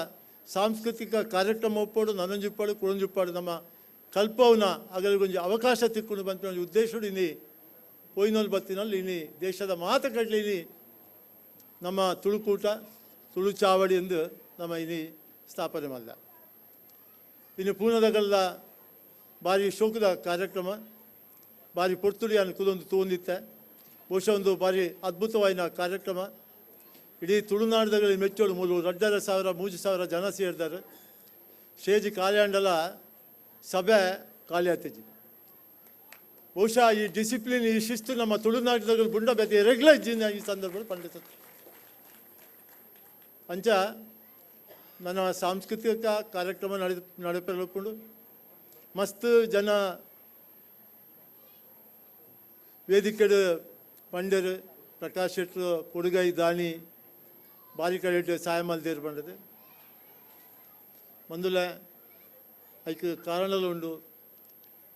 [SPEAKER 8] ಸಾಂಸ್ಕೃತಿಕ ಕಾರ್ಯಕ್ರಮ ಒಪ್ಪೋಡು ನನೊಂಜಿಪ್ಪಾಡು ಕುಡೊಂಜಿಪ್ಪಾಡು ನಮ್ಮ ಕಲ್ಪವನ ಅಗಲಿಗೊಂಜಿ ಅವಕಾಶ ತಿಕ್ಕೊಂಡು ಬಂತ ಒಂಜಿ ಉದ್ದೇಶಡು ಇನಿ ಪೋಯಿನೊಲ್ ಬತ್ತಿನಲ್ಲಿ ಇನಿ ದೇಶದ ಮಾತ ಕಡ್ಲಿ ಇನಿ ನಮ್ಮ ತುಳುಕೂಟ ತುಳು ಚಾವಡಿ ಎಂದು ನಮ್ಮ ಇನಿ ಸ್ಥಾಪನೆ ಮಲ್ಲ. ಇನ್ನು ಪೂನದಗಲ್ಲ ಭಾರಿ ಶೋಕದ ಕಾರ್ಯಕ್ರಮ ಭಾರಿ ಪೊರ್ತುಡಿ ಕುದೊಂದು ತೂಂದಿತ್ತೆ ಬಹುಶಃ ಒಂದು ಭಾರಿ ಅದ್ಭುತವಾದ ಕಾರ್ಯಕ್ರಮ. ಇಡೀ ತುಳುನಾಡದಲ್ಲಿ ಮೆಚ್ಚೋಡು ಮೂರು 2,500 3,000 ಜನ ಸೇರಿದ್ದಾರೆ. ಸ್ಟೇಜ್ ಖಾಲಿ ಸಭೆ ಖಾಲಿ ಆಗ್ತಿದ್ವಿ. ಬಹುಶಃ ಈ ಡಿಸಿಪ್ಲಿನ್ ಈ ಶಿಸ್ತು ನಮ್ಮ ತುಳುನಾಡದಲ್ಲಿ ಗುಂಡ ಬೇತೆ ರೆಗ್ಯುಲರ್ ಜೀವನ ಈ ಸಂದರ್ಭದಲ್ಲಿ ಪಂಡಿತ ಅಂಚ ನನ್ನ ಸಾಂಸ್ಕೃತಿಕ ಕಾರ್ಯಕ್ರಮ ನಡೆಪಕೊಂಡು ಮಸ್ತ್ ಜನ ವೇದಿಕೆ ಪಂಡರು ಪ್ರಕಾಶ್ ಶೆಟ್ಟರು ಕೊಡುಗೈ ದಾನಿ ಬಾರಿ ಕಡೆ ಸಹಾಯ ಮಲ್ದೇರು ಬಂಡದೆ ಮಂದುಲ ಐಕ್ ಕಾರಣಲು ಉಂಡು.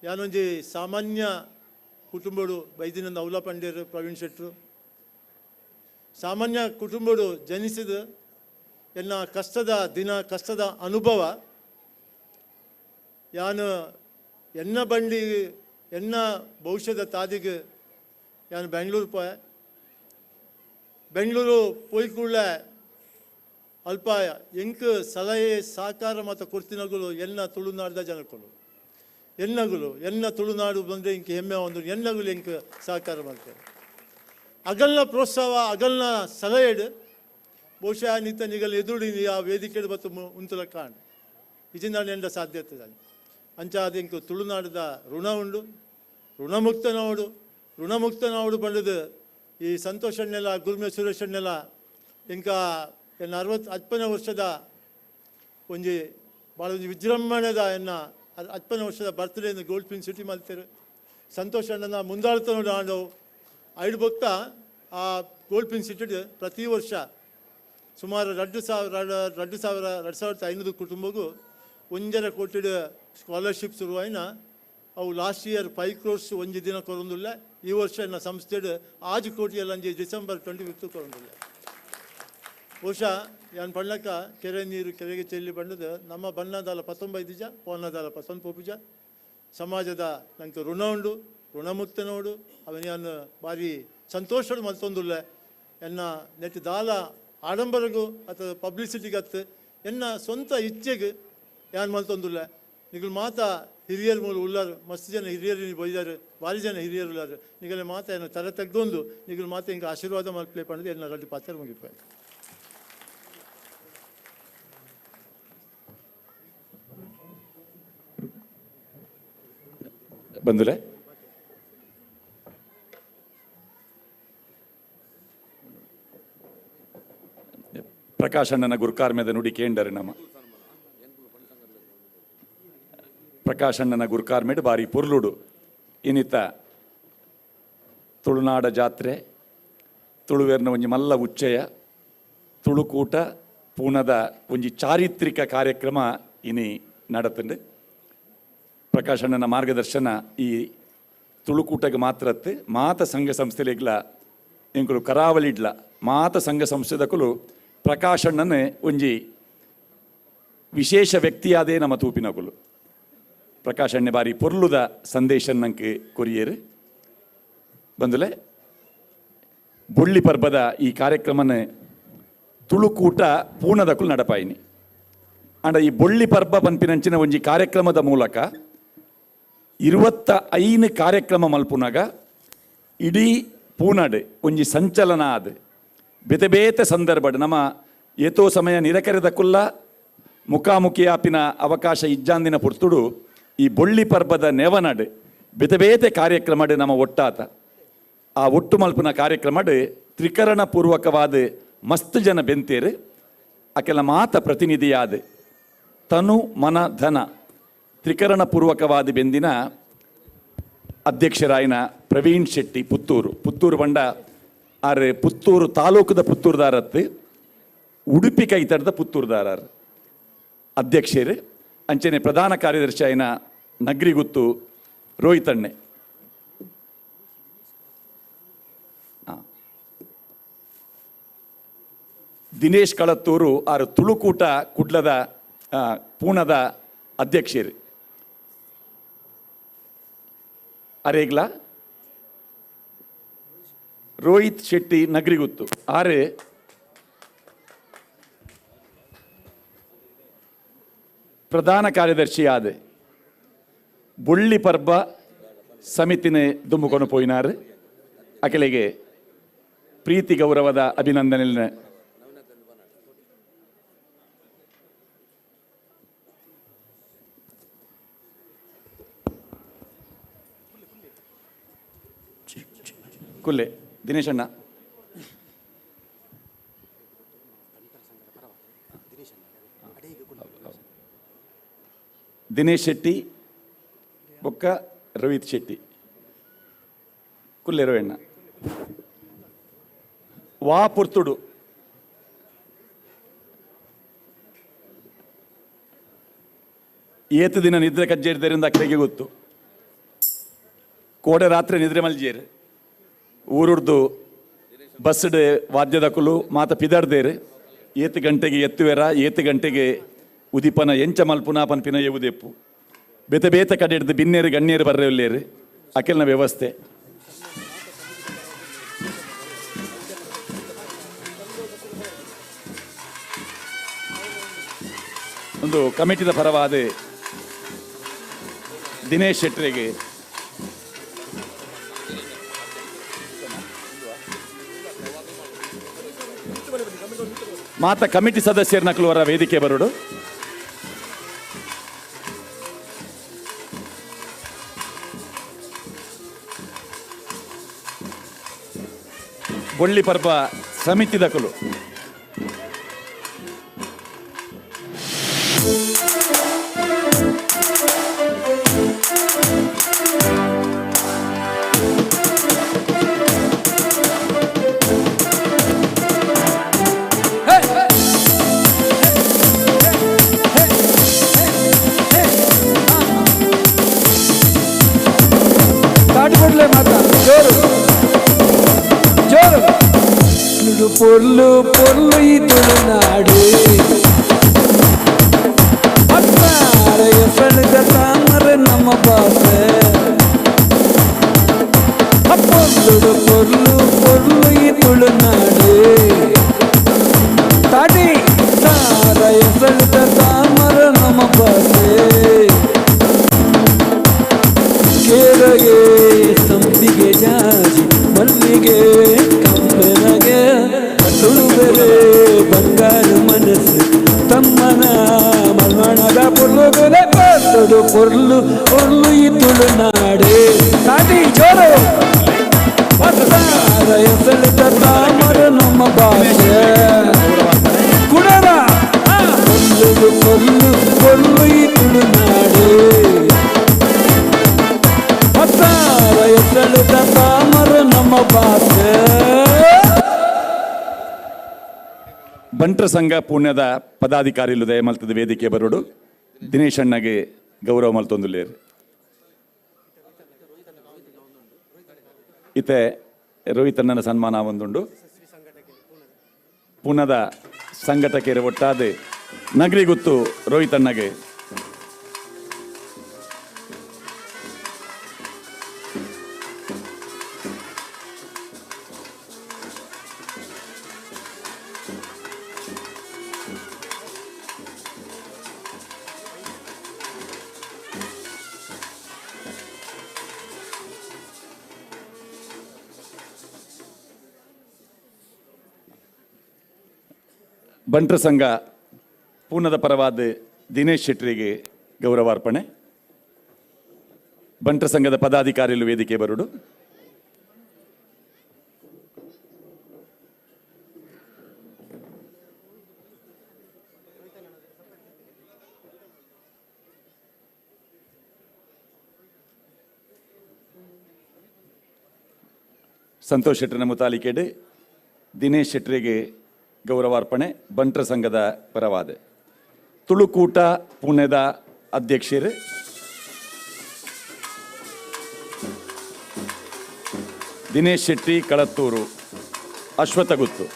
[SPEAKER 8] ಯಾನೊಂಜಿ ಸಾಮಾನ್ಯ ಕುಟುಂಬಡು ಬೈದಿನ ಅವಲ ಪಂಡೇರು ಪ್ರವೀಣ್ ಶೆಟ್ಟರು ಸಾಮಾನ್ಯ ಕುಟುಂಬಡು ಜನಿಸಿದ ಎನ್ನ ಕಷ್ಟದ ದಿನ ಕಷ್ಟದ ಅನುಭವ ಯಾನು ಎನ್ನ ಬಂಡಿ ಎನ್ನ ಭವಿಷ್ಯದ ತಾದಿಗೆ ಯಾನು ಬೆಂಗಳೂರು ಪೋಯೆ. ಬೆಂಗಳೂರು ಪೋಯ್ ಕೂಡಲೇ ಅಲ್ಪ ಎಂಕ್ ಸಲಹೆ ಸಹಕಾರ ಮತ್ತು ಕೊಡ್ತಿನಗಳು ಎನ್ನ ತುಳುನಾಡದ ಜನಕ್ಕಳು ಎನ್ನಗಳು ಎನ್ನ ತುಳುನಾಡು ಬಂದರೆ ಇಂಕ ಹೆಮ್ಮೆ ಒಂದು ಎನ್ನಗಳು ಎಂಕ್ ಸಹಕಾರ ಮಾಡ್ತಾರೆ. ಅಗಲ್ನ ಪ್ರೋತ್ಸಾಹ ಅಗಲ್ನ ಸಲಹೆ ಬಹುಶಃ ನಿತ್ತ ನಿಗಲ್ ಎದುರು ಆ ವೇದಿಕೆ ಬತ್ತು ಉಂತುಲ ಕಾಣ್ ಇಜಿನಾಡು ಎಂಡ ಸಾಧ್ಯತೆ ಅಂಚ ಅದು ಇಂಕ ತುಳುನಾಡದ ಋಣ ಉಂಡು ಋಣಮುಕ್ತನವಡು ಋಣಮುಕ್ತನವಡು ಬಂದದ್ದು ಈ ಸಂತೋಷಣ್ಣೆಲ್ಲ ಗುಲ್ಮೆ ಸುರೇಶಣ್ಣೆಲ್ಲ ಇಂಕ ಎನ್ನ 60 ವರ್ಷದ ಒಂಜಿ ಭಾಳ ಒಂಜಿ ವಿಜೃಂಭಣೆದ ಎನ್ನ 60ನೇ ವರ್ಷದ ಬರ್ತ್ಡೇನ ಗೋಲ್ಡ್ ಪಿನ್ ಸಿಟಿ ಮಲ್ತೇರು. ಸಂತೋಷ್ ಅಣ್ಣನ ಮುಂದಾಳ್ತನೋ ನಾವು ಐಡು ಭಕ್ತ ಆ ಗೋಲ್ಡ್ ಪಿನ್ ಸಿಟಿ ಪ್ರತಿ ವರ್ಷ ಸುಮಾರು 2,000 2,500 ಕುಟುಂಬಕ್ಕೂ 1.5 ಕೋಟಿ ಸ್ಕಾಲರ್ಶಿಪ್ ಶುರುವಾಯಿನ ಅವು ಲಾಸ್ಟ್ ಇಯರ್ 5 crores ಒಂಜಿ ದಿನ ಕೊರೊಂದುಲ್ಲ. ಈ ವರ್ಷ ನನ್ನ ಸಂಸ್ಥೆ 6 ಕೋಟಿ ಎಲ್ಲ ಡಿಸೆಂಬರ್ 25 ಕೊರೊಂದುಲ್ಲ. ಬಹುಶಃ ಯಾನ್ ಪಣ್ಣಕ್ಕ ಕೆರೆ ನೀರು ಕೆರೆಗೆ ಚೆಲ್ಲಿ ಬಂದದ್ದು ನಮ್ಮ ಬಣ್ಣದಾಲ 19 ಜ ಪೋನದಾಲ 19 ಜ ಸಮಾಜದ ನಂಗೆ ಋಣ ಉಂಡು ಋಣಮುಕ್ತ ನೋಡು ಅವನ ಭಾರಿ ಸಂತೋಷಡು ಮಲ್ತೊಂದುಲ್ಲ. ಎನ್ನ ನೆಟ್ ದಾಲ ಆಡಂಬರಗೂ ಅಥವಾ ಪಬ್ಲಿಸಿಟಿಗತ್ತು ಎನ್ನ ಸ್ವಂತ ಇಚ್ಛೆಗೆ ಯಾನ್ ಮಲ್ತೊಂದುಲ್ಲ. ನಿಗಲು ಮಾತ ಹಿರಿಯರು ಮೂಲ ಉಳ್ಳಾರು ಮಸ್ತ್ ಜನ ಹಿರಿಯರು ಬೈದಾರು ಭಾರಿ ಜನ ಹಿರಿಯರು ಉಳ್ಳಾರು ನಿಗಲ ಮಾತ ಏನು ತಲೆ ತೆಗ್ದೊಂದು ನಿಗಲು ಮಾತ ಹಿಂಗೆ ಆಶೀರ್ವಾದ ಮಲ್ಪ್ಲೇ ಪಂಡದು ಎನ್ನ ಗಡ್ಡಿ ಪಾತ್ರ ಮುಗಿಪ.
[SPEAKER 6] ಬಂದುಲೆ ಪ್ರಕಾಶ್ ಅಣ್ಣನ ಗುರುಕಾರ್ಮೆದ ನುಡಿ ಕೇಂಡರು ನಮ್ಮ ಪ್ರಕಾಶ್ ಅಣ್ಣನ ಗುರುಕಾರ್ಮೆಡ್ ಬಾರಿ ಪೊರ್ಲುಡು ಇನಿತ ತುಳುನಾಡ ಜಾತ್ರೆ ತುಳುವೇರ್ನ ಒಂಜಿ ಮಲ್ಲ ಉಚ್ಚಯ ತುಳುಕೂಟ ಪೂನದ ಒಂಜಿ ಚಾರಿತ್ರಿಕ ಕಾರ್ಯಕ್ರಮ ಇನಿ ನಡತುಂಡು. ಪ್ರಕಾಶ್ ಅಣ್ಣನ ಮಾರ್ಗದರ್ಶನ ಈ ತುಳುಕೂಟಗೆ ಮಾತ್ರತ್ತು ಮಾತ ಸಂಘ ಸಂಸ್ಥೆಲಿಗ್ಲ ಎಂಕುಲು ಕರಾವಳಿಡ್ಲ ಮಾತ ಸಂಘ ಸಂಸ್ಥೆದಕುಲು ಪ್ರಕಾಶ್ ಅಣ್ಣನೇ ಒಂಜಿ ವಿಶೇಷ ವ್ಯಕ್ತಿಯಾದೇ ನಮ್ಮ ತೂಪಿನಕುಲು. ಪ್ರಕಾಶ್ ಅಣ್ಣೆ ಬಾರಿ ಪೊರ್ಲುದ ಸಂದೇಶ ನಂಗೆ ಕೊರಿಯೇರು ಬಂದುಲೆ ಬೊಳ್ಳಿ ಪರ್ಬದ ಈ ಕಾರ್ಯಕ್ರಮನ ತುಳುಕೂಟ ಪೂರ್ಣದಕುಲು ನಡಪಾಯಿನಿ. ಅಂಡ ಈ ಬೊಳ್ಳಿ ಪರ್ಬ ಪನ್ಪಿನಂಚಿನ ಒಂಜಿ ಕಾರ್ಯಕ್ರಮದ ಮೂಲಕ 25 ಕಾರ್ಯಕ್ರಮ ಮಲ್ಪುನಾಗ ಇಡೀ ಪೂನಾಡು ಒಂಜಿ ಸಂಚಲನ ಆದ ಬೇತೆ ಬೇತೆ ಸಂದರ್ಭಡ್ ನಮ್ಮ ಏತೋ ಸಮಯ ನಿರಕರೆದ ಕುಲ್ಲ ಮುಖಾಮುಖಿ ಆಪಿನ ಅವಕಾಶ ಇಜ್ಜಾಂದಿನ ಪೊರ್ತುಡು ಈ ಬೊಳ್ಳಿ ಪರ್ಬದ ನೆವನಡ್ ಬೇತೆ ಬೇತೆ ಕಾರ್ಯಕ್ರಮಡ್ ನಮ್ಮ ಒಟ್ಟಾತ ಆ ಒಟ್ಟು ಮಲ್ಪುನ ಕಾರ್ಯಕ್ರಮಡ್ ತ್ರಿಕರಣ ಪೂರ್ವಕವಾದ ಮಸ್ತ್ ಜನ ಬೆಂತೇರು ಅಕೆಲ ಮಾತ ಪ್ರತಿನಿಧಿಯಾದ ತನು ಮನ ಧನ ತ್ರಿಕರಣ ಪೂರ್ವಕವಾದ ಬೆಂದಿನ ಅಧ್ಯಕ್ಷರಾಯಿನ ಪ್ರವೀಣ್ ಶೆಟ್ಟಿ ಪುತ್ತೂರು. ಪುತ್ತೂರು ಬಂಡ ಆರ್ ಪುತ್ತೂರು ತಾಲೂಕುದ ಪುತ್ತೂರುದಾರತ್ತು, ಉಡುಪಿ ಕೈತಡ್ದ ಪುತ್ತೂರುದಾರರು ಅಧ್ಯಕ್ಷರು. ಅಂಚನೆ ಪ್ರಧಾನ ಕಾರ್ಯದರ್ಶಿ ಆಯಿನ ನಗ್ರಿಗುತ್ತು ರೋಹಿತಣ್ಣೆ. ದಿನೇಶ್ ಕಳತ್ತೂರು ಆರ್ ತುಳುಕೂಟ ಕುಡ್ಲದ ಪೂಣದ ಅಧ್ಯಕ್ಷರು. ಅರೇಗ್ಲ ರೋಹಿತ್ ಶೆಟ್ಟಿ ನಗರಿಗುತ್ತು ಆರೆ ಪ್ರಧಾನ ಕಾರ್ಯದರ್ಶಿಯಾದ ಬೊಳ್ಳಿ ಪರ್ಬ ಸಮಿತಿನೇ ದುಂಬುಕೊಂಡು ಪೋಯಿನಾರು. ಅಕಲೆಗೆ ಪ್ರೀತಿ ಗೌರವದ ಅಭಿನಂದನೆ. ಕುಲ್ಲೆ ದಿನೇಶಣ್ಣ. ದಿನೇಶ್ ಶೆಟ್ಟಿ ಬೊಕ್ಕ ರೋಹಿತ್ ಶೆಟ್ಟಿ ಕುಲ್ಲೆ ರೋಹಣ್ಣ. ವಾ ಪುರ್ತುಡು ಏತು ದಿನ ನಿದ್ರೆ ಕಜ್ಜೇರಿದ್ದರಿಂದ ಅಕ್ಲೆಗೆ ಗೊತ್ತು. ಕೋಡೆ ರಾತ್ರಿ ನಿದ್ರೆ ಮಲ್ಜೇರು ಊರುಡ್ದು ಬಸ್ಡ್ ವಾದ್ಯದಕುಲು ಮಾತ ಪಿದಾಡ್ದೇರು. ಏತು ಗಂಟೆಗೆ ಎತ್ತುವೆರ, ಏತು ಗಂಟೆಗೆ ಉದಿಪನ ಎಂಚ ಮಲ್ಪುನ ಪನ್ಪಿನ ಎವುದೆಪ್ಪು. ಬೇತೆ ಬೇತೆ ಕಡೆ ಹಿಡ್ದು ಬಿನ್ನೇರು ಗಣ್ಯರು ಬರ್ರೆ ಅಕೆಲ್ನ ವ್ಯವಸ್ಥೆ. ಒಂದು ಕಮಿಟಿದ ಪರವಾದ ದಿನೇಶ್ ಶೆಟ್ಟರಿಗೆ ಮಾತ ಕಮಿಟಿ ಸದಸ್ಯರ ನಕಲುವರ ವೇದಿಕೆ ಬರೋಡು. ಬೊಳ್ಳಿ ಪರ್ಬ ಸಮಿತಿ ದಕಲು.
[SPEAKER 17] ಪೊರ್ಲು ಪೊರ್ಲು ಈ ತುಳುನಾಡು ಪತ್ತಾರೆಯ ತಾಮರ ನಮ್ಮ ಭಾಷೆ. ಪೊರ್ಲುಡು ಪೊರ್ಲು ಪೊರ್ಲು ಈ ತುಳುನಾಡು ತಾಡಿ ತಾರಯ ತಾಮರ ನಮ್ಮ ಭಾಷೆ. ಕೇರಗೆ ಸಂಪಿಗೆ ಜಾಜಿ ಮಲ್ಲಿಗೆ ಕಂಪನಗೆ ತುಳುಬೆರೆ ಬಂಗಾರು ಮನಸ್ಸು ತಮ್ಮನ ಮಲ್ಮಣದ ಪೊರ್ಲುಗುಲೆ ಪೊರ್ಲುಡು ಪೊರ್ಲು ಪೊರ್ಲು ಈ ತುಳುನಾಡು ತಾಡಿ ಜೋರು ಪತ್ತಾರಯ ತಾಮರ ನಮ್ಮ ಭಾಷೆ ಕುಡರ ಪೊರ್ಲುಡು ಪೊರ್ಲು ಪೊರ್ಲು ಈ ತುಳುನಾಡು ಪತ್ತಾರಯ ತಾಮರ ನಮ್ಮ ಭಾಷೆ.
[SPEAKER 6] ಬಂಟ್ರ ಸಂಘ ಪುಣ್ಯದ ಪದಾಧಿಕಾರಿಲು ದಯಮಲ್ತದ ವೇದಿಕೆ ಬರೋಡು ದಿನೇಶ್ ಅಣ್ಣಗೆ ಗೌರವ ಮಲ್ತೊಂದುಲ್ಲೇರು. ಇತ್ತೆ ರೋಹಿತ್ ಅಣ್ಣನ ಸನ್ಮಾನ ಒಂದುಂಡು. ಪುಣದ ಸಂಘಟಕರ ಒಟ್ಟಾದ ನಗರಿಗುತ್ತು ರೋಹಿತ್ ಅಣ್ಣಗೆ. ಬಂಟ್ರ ಸಂಘ ಪೂನದ ಪರವಾದ ದಿನೇಶ್ ಶೆಟ್ಟರಿಗೆ ಗೌರವಾರ್ಪಣೆ. ಬಂಟ್ರ ಸಂಘದ ಪದಾಧಿಕಾರಿಗಳು ವೇದಿಕೆ ಬರುಡು. ಸಂತೋಷ್ ಶೆಟ್ಟರ್ನ ಮುತಾಲಿಕೆಡ್ ದಿನೇಶ್ ಶೆಟ್ಟರಿಗೆ ಗೌರವಾರ್ಪಣೆ ಬಂಟ್ರ ಸಂಘದ ಪರವಾದ. ತುಳುಕೂಟ ಪುಣೆದ ಅಧ್ಯಕ್ಷರು ದಿನೇಶ್ ಶೆಟ್ಟಿ ಕಳತ್ತೂರು ಅಶ್ವಥಗುತ್ತು.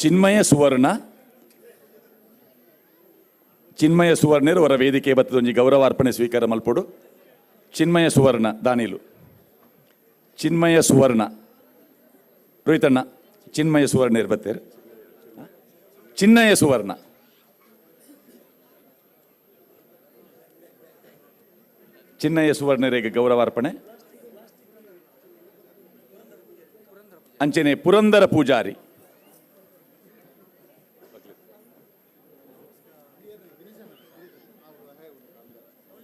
[SPEAKER 6] ಚಿನ್ಮಯ ಸುವರ್ಣ, ಚಿನ್ಮಯ ಸುವರ್ಣರು ಅವರ ವೇದಿಕೆ ಬತ್ತದೊಂಜಿ ಗೌರವಾರ್ಪಣೆ ಸ್ವೀಕಾರ ಮಲ್ಪೊಡು. ಚಿನ್ಮಯ ಸುವರ್ಣ ದಾನಿಲು, ಚಿನ್ಮಯ ಸುವರ್ಣ ರೋಹಿತಣ್ಣ, ಚಿನ್ಮಯ ಸುವರ್ಣ ಬತ್ತೇರು, ಚಿನ್ನಯ ಸುವರ್ಣ. ಚಿನ್ನಯ ಸುವರ್ಣರಿಗೆ ಗೌರವಾರ್ಪಣೆ. ಅಂಚನೆ ಪುರಂದರ ಪೂಜಾರಿ,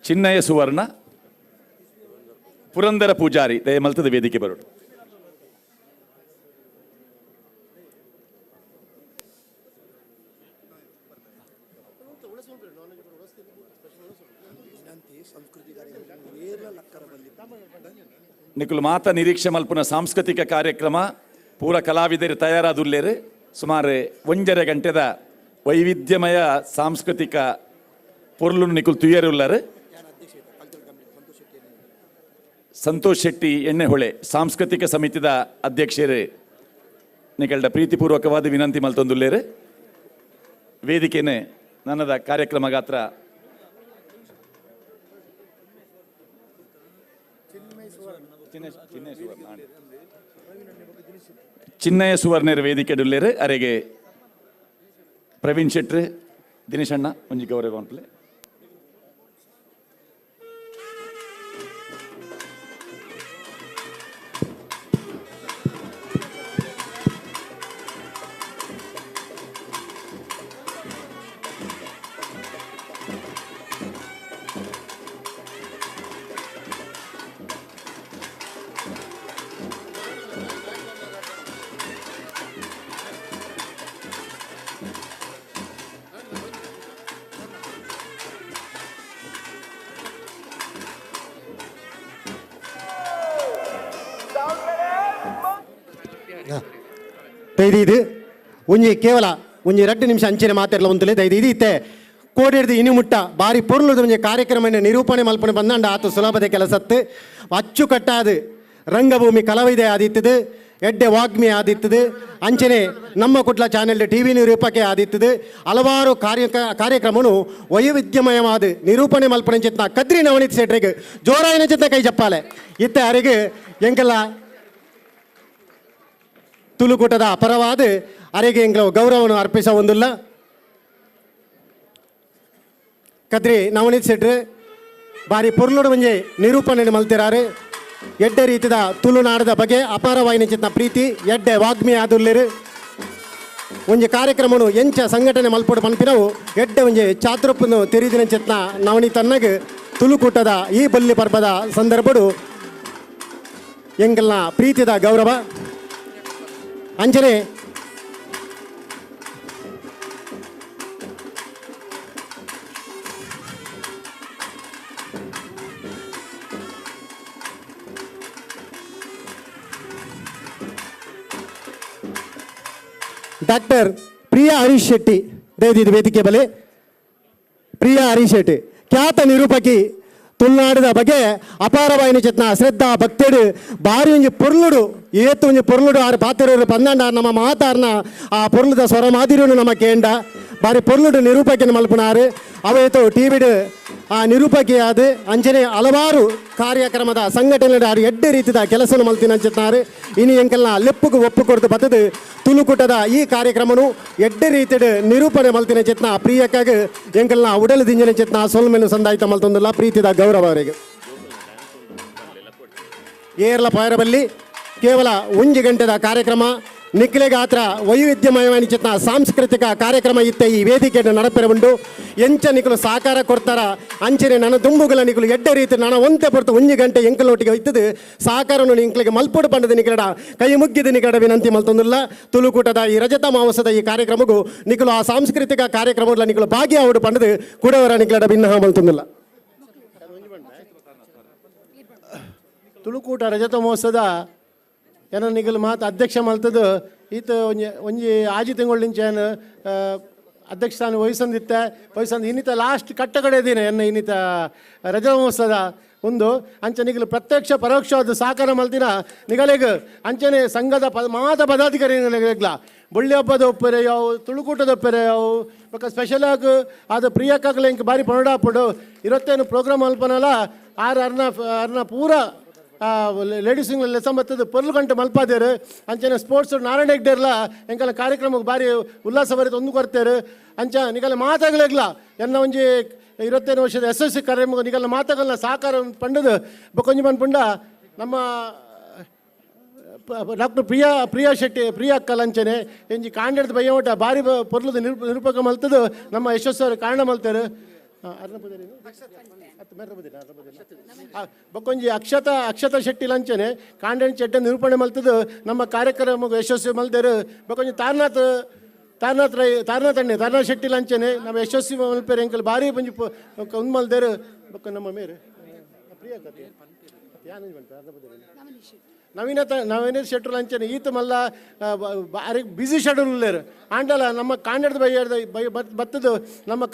[SPEAKER 6] ಚಿನ್ನಯ ಸುವರ್ಣ, ಪುರಂದರ ಪೂಜಾರಿ ದಯಮಲ್ತದ ವೇದಿಕೆ ಬರೋಡು. ನಿಕುಲು ಮಾತ ನಿರೀಕ್ಷೆ ಮಲ್ಪುನ ಸಾಂಸ್ಕೃತಿಕ ಕಾರ್ಯಕ್ರಮ ಪೂರ ಕಲಾವಿದರು ತಯಾರಾದುಲ್ಲೇರು. ಸುಮಾರು 1.5 ಗಂಟೆದ ವೈವಿಧ್ಯಮಯ ಸಾಂಸ್ಕೃತಿಕ ಪೊರ್ಲು ನಿಕುಲು ತುಯ್ಯರುಲ್ಲಾರು. ಸಂತೋಷ್ ಶೆಟ್ಟಿ ಎಣ್ಣೆಹೊಳೆ ಸಾಂಸ್ಕೃತಿಕ ಸಮಿತಿದ ಅಧ್ಯಕ್ಷರು ನಿಕಲ್ಡ ಪ್ರೀತಿಪೂರ್ವಕವಾದ ವಿನಂತಿ ಮಲ್ತೊಂದುಲ್ಲೇರು. ವೇದಿಕೆನೆ ನನ್ನದ ಕಾರ್ಯಕ್ರಮ ಗಾತ್ರ ಚಿನ್ನಯ ಸುವರ್ಣರ ವೇದಿಕೆ ಡುಲ್ಲೇರು. ಅರೆಗೆ ಪ್ರವೀಣ್ ಶೆಟ್ರು, ದಿನೇಶಣ್ಣ ಒಂಜಿ ಗೌರವ ಅನ್ಪಲೆ.
[SPEAKER 13] ದೈದು ಒಂಜಿ ಕೇವಲ ಒಂಜಿ 2 ನಿಮಿಷ ಅಂಚಿನ ಮಾತಾಡಲ ಉಂತುಲೆ. ದೈದು ಇದು ಇತ್ತೆ ಕೋಡಿಡ್ದು ಇನಿ ಮುಟ್ಟ ಬಾರಿ ಪೊರ್ಲುದ ಒಂಜಿ ಕಾರ್ಯಕ್ರಮ ನಿರೂಪಣೆ ಮಲ್ಪಣೆ ಬಂದಂಡ ಆತು ಸುಲಭದ ಕೆಲಸತ್ತು. ಅಚ್ಚುಕಟ್ಟಾದ ರಂಗಭೂಮಿ ಕಲಾವಿದೆ ಆದಿತ್ತದು, ಎಡ್ಡೆ ವಾಗ್ಮಿ ಆದಿತ್ತದು, ಅಂಚನೆ ನಮ್ಮ ಕುಟ್ಲ ಚಾನೆಲ್ ಟಿ ವಿ ನಿರೂಪಕೆ ಆದಿತ್ತದು. ಹಲವಾರು ಕಾರ್ಯಕ್ರಮನು ವೈವಿಧ್ಯಮಯವಾದ ನಿರೂಪಣೆ ಮಲ್ಪಣೆ ಚಿತ್ನ ಕದ್ರಿ ನವನೀತ್ ಶೆಟ್ರಿಗೆ ಜೋರಾಯಿನ ಚಿತ್ನ ಕೈ ಚಪ್ಪಾಲೆ ಇತ್ತೆ ಅರಿಗೆ ಎಂಕೆಲ್ಲ ತುಳುಕೂಟದ ಅಪರವಾದ ಅರೆಗೆ ಎಂಗ್ಲ ಗೌರವವನ್ನು ಅರ್ಪಿಸ ಒಂದುಲ್ಲ. ಕದ್ರಿ ನವನೀತ್ ಶೆಟ್ರು ಬಾರಿ ಪೊರ್ಲುಡು ಒಂಜಿ ನಿರೂಪಣೆ ಮಲ್ತಿರಾರು. ಎಡ್ಡೆ ರೀತಿದ ತುಳುನಾಡದ ಬಗ್ಗೆ ಅಪಾರವಾಯಿನ ಚಿತ್ನ ಪ್ರೀತಿ, ಎಡ್ಡೆ ವಾಗ್ಮಿ ಆದುಲ್ಲೇರು. ಒಂಜಿ ಕಾರ್ಯಕ್ರಮನು ಎಂಚ ಸಂಘಟನೆ ಮಲ್ಪೊಡು ಪನ್ಪಿನವು ಎಡ್ಡೆ ಒಂಜಿ ಚಾತುರಪ್ಪನು ತೆರಿದಿನ ಚಿತ್ನ ನವನೀತನ್ನಗ್ ತುಳುಕೂಟದ ಈ ಬಲ್ಲಿ ಪರ್ಬದ ಸಂದರ್ಭಡು ಎಂಗಲ್ನ ಪ್ರೀತಿದ ಗೌರವ. ಅಂಜನೆ ಡಾಕ್ಟರ್ ಪ್ರಿಯಾ ಹರೀಶ್ ಶೆಟ್ಟಿ ದಯದಿದ್ದು ವೇದಿಕೆ ಬಲೆ. ಪ್ರಿಯಾ ಹರೀಶ್ ಶೆಟ್ಟಿ ಖ್ಯಾತ ನಿರೂಪಕಿ, ತುಳುನಾಡಿದ ಬಗ್ಗೆ ಅಪಾರವಾಯಿನ ಚಿತ್ನ ಶ್ರದ್ಧಾ ಭಕ್ತಿಡು ಭಾರಿ ಒಂಜಿ ಪೊರ್ಲುಡು ಏತು ಒಂಜಿ ಪೊರ್ಲುಡು ಆರು ಪಾತ್ರರು ಪಂದಂಡ ನಮ್ಮ ಮಾತಾರ್ನ ಆ ಪೊರ್ಲುದ ಸ್ವರ ಮಾದಿರುನು ನಮ್ಮ ಕೇಂಡ ಬಾರಿ ಪೊರ್ಲುಡು ನಿರೂಪಕಿನ ಮಲ್ಪುನಾರು ಅವೇತು ಟಿ ವಿಡು ಆ ನಿರೂಪಕಿಯಾದ ಅಂಚನೆ ಹಲವಾರು ಕಾರ್ಯಕ್ರಮದ ಸಂಘಟನೆ ಆರು ಎಡ್ಡೆ ರೀತಿದ ಕೆಲಸನ ಮಲ್ತಿನ ಅಂಚಿತ್ನಾರು. ಇನಿ ಎಂಕಲ್ನ ಲೆಪ್ಪುಗು ಒಪ್ಪು ಕೊಡ್ತು ಬತ್ತದು ತುಳುಕೂಟದ ಈ ಕಾರ್ಯಕ್ರಮನು ಎಡ್ಡೆ ರೀತಿಡ್ ನಿರೂಪಣೆ ಮಲ್ತಿನ ಚಿತ್ನ ಪ್ರಿಯಕ್ಕಾಗ ಎಂಕಲ್ನ ಉಡಲು ದಿಂಜಿನ ಚಿತ್ನ ಸೊಲ್ಮೆನು ಸಂದಾಯಿತ ಮಲ್ತೊಂದುಲ್ಲ ಪ್ರೀತಿದ ಗೌರವ ಅವರಿಗೆ. ಏರ್ಲ ಪಾಯರಬಲ್ಲಿ ಕೇವಲ ಒಂಜಿ ಗಂಟೆದ ಕಾರ್ಯಕ್ರಮ ನಿಕ್ಲೆ ಗಾತ್ರ ವೈವಿಧ್ಯಮಯವಾದ ಚಿತ್ನ ಸಾಂಸ್ಕೃತಿಕ ಕಾರ್ಯಕ್ರಮ ಇತ್ತೆ ಈ ವೇದಿಕೆಯನ್ನು ನಡಪೆರ ಉಂಡು. ಎಂಚ ನಿಕುಲು ಸಹಕಾರ ಕೊಡ್ತಾರ ಅಂಚನೆ ನನ್ನ ದುಂಬುಗಳ ನಿಕುಲು ಎಡ್ಡೆ ರೀತಿ ನನ್ನ ಒಂತೆ ಪೊರ್ತು ಒಂಜಿ ಗಂಟೆ ಎಂಕಲೊಟ್ಟಿಗೆ ಇತ್ತದು ಸಹಕಾರವನ್ನು ಇಂಕ್ಲಿಗೆ ಮಲ್ಪೊಡು ಪಂಡದ ನಿಕಲಡ ಕೈ ಮುಗ್ಗಿದ ನಿಕಡ ವಿನಂತಿ ಮಲ್ತೊಂದುಲ್ಲ. ತುಳುಕೂಟದ ಈ ರಜತ ಮಹೋತ್ಸವದ ಈ ಕಾರ್ಯಕ್ರಮಗೂ ನಿಕುಲು ಆ ಸಾಂಸ್ಕೃತಿಕ ಕಾರ್ಯಕ್ರಮಗಳ ನಿಕುಲು ಭಾಗಿಯಾವಡು ಪಂಡದು ಕೂಡವರ ನಿಕಲಡ ಭಿನ್ನ ಮಲ್ತೊಂದುಲ್ಲ.
[SPEAKER 7] ತುಳುಕೂಟ ರಜತ ಮಹೋತ್ಸವದ ಏನೋ ನಿಗಲ್ ಮಾತು ಅಧ್ಯಕ್ಷ ಮಲ್ತದು ಈತ ಒಂಜಿ ಒಂಜಿ ಆಜಿ ತಿಂಗಳಿಂಚ ಏನು ಅಧ್ಯಕ್ಷ ಸ್ಥಾನ ವಹಿಸಂದಿತ್ತೆ ವಹಿಸಂದು ಇನ್ನಿತ ಲಾಸ್ಟ್ ಕಟ್ಟಕಡೆ ದಿನ ಎನ್ನ ಇನ್ನಿತ ರಜಾ ಮಹೋತ್ಸವದ ಒಂದು ಅಂಚೆ ನಿಗಲು ಪ್ರತ್ಯಕ್ಷ ಪರೋಕ್ಷವಾದ ಸಹಕಾರ ಮಲ್ತಿನ ನಿಗಲಿಗ್ ಅಂಚನೆ ಸಂಘದ ಮಾತ ಪದಾಧಿಕಾರಿಗಳಿಗ್ಲ ಬೊಳ್ಳಿ ಹಬ್ಬದ ಒಪ್ಪರೆ ಯಾವು ತುಳುಕೂಟದ ಒಪ್ಪರೆ ಯಾವು ಬೊಕ್ಕ ಸ್ಪೆಷಲ್ ಆಗಿ ಅದು ಪ್ರಿಯಕ್ಕಾಗಲ ಇಂಕ್ ಬಾರಿ ಪಣಡಾಪಡು ಇರತ್ತೇನು ಪ್ರೋಗ್ರಾಮ್ ಅಲ್ಪನಲ್ಲ ಆರು ಅರ್ನ ಅರ್ನ ಪೂರ ಲೇಡೀಸ್ ಲೆಸಂಬತ್ತದ ಪೊರ್ಲು ಗಂಟೆ ಮಲ್ಪಾದೇರು ಅಂಚನೆ ಸ್ಪೋರ್ಟ್ಸ್ ನಾರಾಯಣ ಹೆಗ್ಡೇರ್ಲ ಎಂಕಲ ಕಾರ್ಯಕ್ರಮಕ್ಕೆ ಭಾರಿ ಉಲ್ಲಾಸ ಬರಿತ ಒಂದು ಕೊಡ್ತೇರು ಅಂಚ ನಿಗಲ ಮಾತಾಗಲಿಗ್ಲ ಎನ್ನ ಒಂಜಿ 25 ವರ್ಷದ ಎಸ್ ಎಸ್ ಸಿ ಕಾರ್ಯಕ್ರಮ ನಿಗಲ ಮಾತಾಗಲ್ಲ ಸಹಕಾರ ಪಂಡದು ಬೊಕೊಂಜಿ ಪಂಡ ನಮ್ಮ ಡಾಕ್ಟರ್ ಪ್ರಿಯಾ ಪ್ರಿಯಾ ಶೆಟ್ಟಿ ಪ್ರಿಯಾ ಅಕ್ಕಲ್ ಅಂಚನೆ ಎಂಜಿ ಕಾಂಡೆಡ್ದ ಬಯ್ಯೋಟ ಭಾರಿ ಪೊರ್ಲುದ ನಿರೂಪಕ ಮಲ್ತದು ನಮ್ಮ ಯಶಸ್ಸು ಕಾರಣ ಮಲ್ತೇರು. ಬೊಕ್ಕೊಂಜಿ ಅಕ್ಷತಾ ಅಕ್ಷತಾ ಶೆಟ್ಟಿ ಲಂಚನೆ ಕಾಂಡೆನ್ ಚೆಡ್ಡ ನಿರೂಪಣೆ ಮಲ್ತದು ನಮ್ಮ ಕಾರ್ಯಕ್ರಮ ಯಶಸ್ವಿ ಮಲ್ತೇರು. ಬೊಕ್ಕೊಂಜಿ ತಾರನಾಥ್ ತಾರನಾಥ್ ರೈ ತಾರನಾಥ್ ಅಣ್ಣೆ ತಾರನಾಥ್ ಶೆಟ್ಟಿ ಲಂಚನೆ ನಮ್ಮ ಯಶಸ್ವಿ ಮಲ್ಪೇರು ಎಂಕಲ್ ಭಾರಿ ಒಂಜಿ ಒಂದು ಮಲ್ದೇರು. ಬೊಕ್ಕ ನಮ್ಮ ಮೇರು ಪ್ರಿಯಾ ನವೀನ ನವೀನ ಶೆಟ್ರು ಲಂಚನೆ ಈತ ಮಲ್ಲ ಭಾರಿ ಬ್ಯುಸಿ ಶೆಡ್ಯೂಲ್ ಉಲ್ಲೇರು ಆಂಡಲ ನಮ್ಮ ಕಾಂಡೆಡ್ದ ಬಯ್ಯದ ಬೈ ಬತ್ತದು ನಮ್ಮ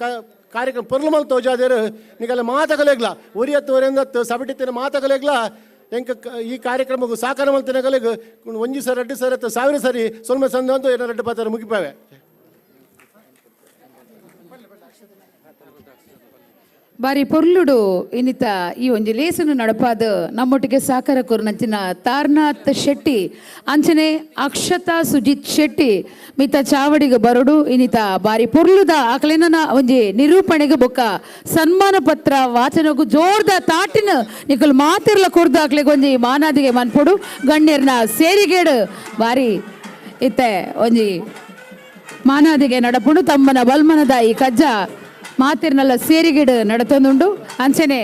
[SPEAKER 7] ಕಾರ್ಯಕ್ರಮ ಪೊರ್ಲು ಮಲ್ ತೋಜಾದೇರು ನಿಗಲ ಮಾತಗಲೆಗ್ಲ ಒರಿಯತ್ತು ಒರಿಯಂದತ್ತು ಸಬಿಟಿತ್ತಿನ ಮಾತಗಲೆಗ್ಲ ಎಂಕ ಈ ಕಾರ್ಯಕ್ರಮಕ್ಕೂ ಸಹಕಾರ ಮಲ್ತಿನಗಲೆಗ್ ಒಂಜಿ ಸರ್ 2 ಸರ್ 1000 ಸರಿ ಸೊಲ್ಮೆ ಸಂದ ಅಂತ ಏನೋ 2 ಪಾತ್ರ ಮುಗಿಪಾವೆ.
[SPEAKER 3] ಬಾರಿ ಪೊರ್ಲುಡು ಇನ್ನಿತ ಈ ಒಂಜಿ ಲೇಸನು ನಡಪಾದ ನಮ್ಮೊಟ್ಟಿಗೆ ಸಹಕಾರ ಕೊರ್ನಂಚಿನ ತಾರನಾಥ್ ಶೆಟ್ಟಿ ಅಂಚನೆ ಅಕ್ಷತಾ ಸುಜಿತ್ ಶೆಟ್ಟಿ ಮಿತ ಚಾವಡಿಗೆ ಬರೋಡು ಇನ್ನಿತ ಬಾರಿ ಪೊರ್ಲುದ ಆಕಲೇನ ಒಂಜಿ ನಿರೂಪಣೆಗೆ ಬೊಕ್ಕ ಸನ್ಮಾನ ಪತ್ರ ವಾಚನಗು ಜೋರ್ದ ತಾಟಿನ ನಿಕಲ್ ಮಾತಿರ್ಲ ಕೊರ್ದು ಆಕಲೆಗೆ ಒಂಜಿ ಮಾನಾದಿಗೆ ಮನ್ಪೊಡು ಗಣ್ಯರ್ನ ಸೇರಿಗೇಡು ಬಾರಿ ಇತ್ತೆ ಒಂಜಿ ಮಾನಾದಿಗೆ ನಡಪುಡು ತಮ್ಮನ ಬಲ್ಮನದ ಈ ಕಜ್ಜ ಮಾತಿರ್ನಲ್ಲ ಸೇರಿಗಿಡು ನಡತೊಂದುಂಡು. ಅಂಚನೆ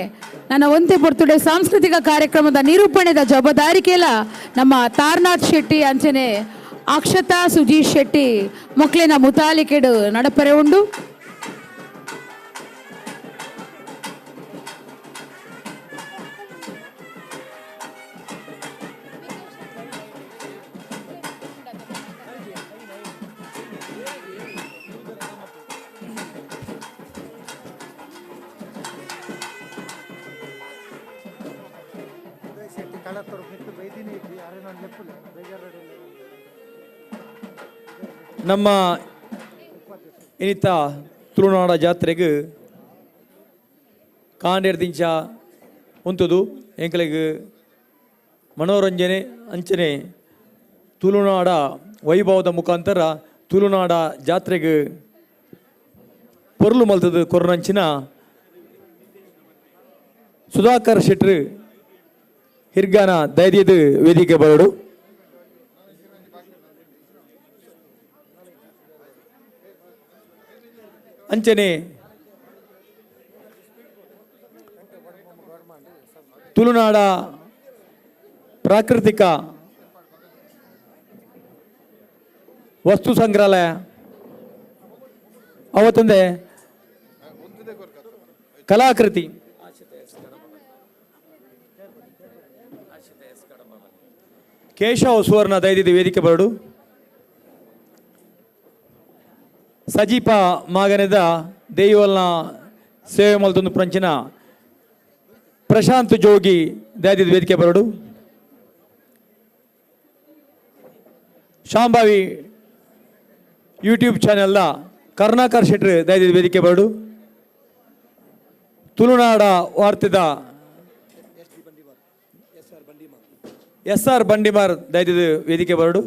[SPEAKER 3] ನನ್ನ ಒಂತೆ ಪೊರ್ತುಡೆ ಸಾಂಸ್ಕೃತಿಕ ಕಾರ್ಯಕ್ರಮದ ನಿರೂಪಣೆದ ಜವಾಬ್ದಾರಿಕೆಲ್ಲ ನಮ್ಮ ತಾರನಾಥ್ ಶೆಟ್ಟಿ ಅಂಚನೆ ಅಕ್ಷತಾ ಸುಜೀಶ್ ಶೆಟ್ಟಿ ಮಕ್ಕಳಿನ ಮುತಾಲಿಕೆಡು ನಡಪರೆ ಉಂಡು.
[SPEAKER 18] ನಮ್ಮ ಇನ್ನಿತ ತುಳುನಾಡ ಜಾತ್ರೆಗೆ ಕಾಂಡೇರ್ದಿಂಚ ಉಂತುದು ಎಂಕಲೆಗ್ ಮನೋರಂಜನೆ ಅಂಚನೆ ತುಳುನಾಡ ವೈಭವದ ಮುಖಾಂತರ ತುಳುನಾಡ ಜಾತ್ರೆಗೆ ಪೊರ್ಲು ಮಲ್ತದು ಕೊರನಂಚಿನ ಸುಧಾಕರ್ ಶೆಟ್ರು ಹಿರ್ಗಾನ ಧೈರ್ಯದ ವೇದಿಕೆ ಬರಡು. ಅಂಚನೆ ತುಳುನಾಡ ಪ್ರಾಕೃತಿಕ ವಸ್ತು ಸಂಗ್ರಹಾಲಯ ಅವತ್ತೊಂದೇ ಕಲಾಕೃತಿ ಕೇಶವ ಸುವರ್ಣ ದೈದಿದ ವೇದಿಕೆ ಬರಡು. ಸಜೀಪ ಮಾಗನೆದ ದೇವಲ್ನ ಸೇವೆ ಮಲ್ತೊಂದು ಪ್ರಂಚಿನ Prashant ಜೋಗಿ ದಯದಿದ್ದು ವೇದಿಕೆ ಬರಡು. ಶಾಂಭಾವಿ ಯೂಟ್ಯೂಬ್ ಚಾನೆಲ್ದ ಕರುಣಾಕರ್ ಶೆಟ್ರು ದಯದಿದ್ದು ವೇದಿಕೆ ಬರಡು. ತುಳುನಾಡ ವಾರ್ತೆದ ಎಸ್ ಆರ್ ಬಂಡಿಮಾರ್ ದಯದಿದ್ದು ವೇದಿಕೆ ಬರಡು.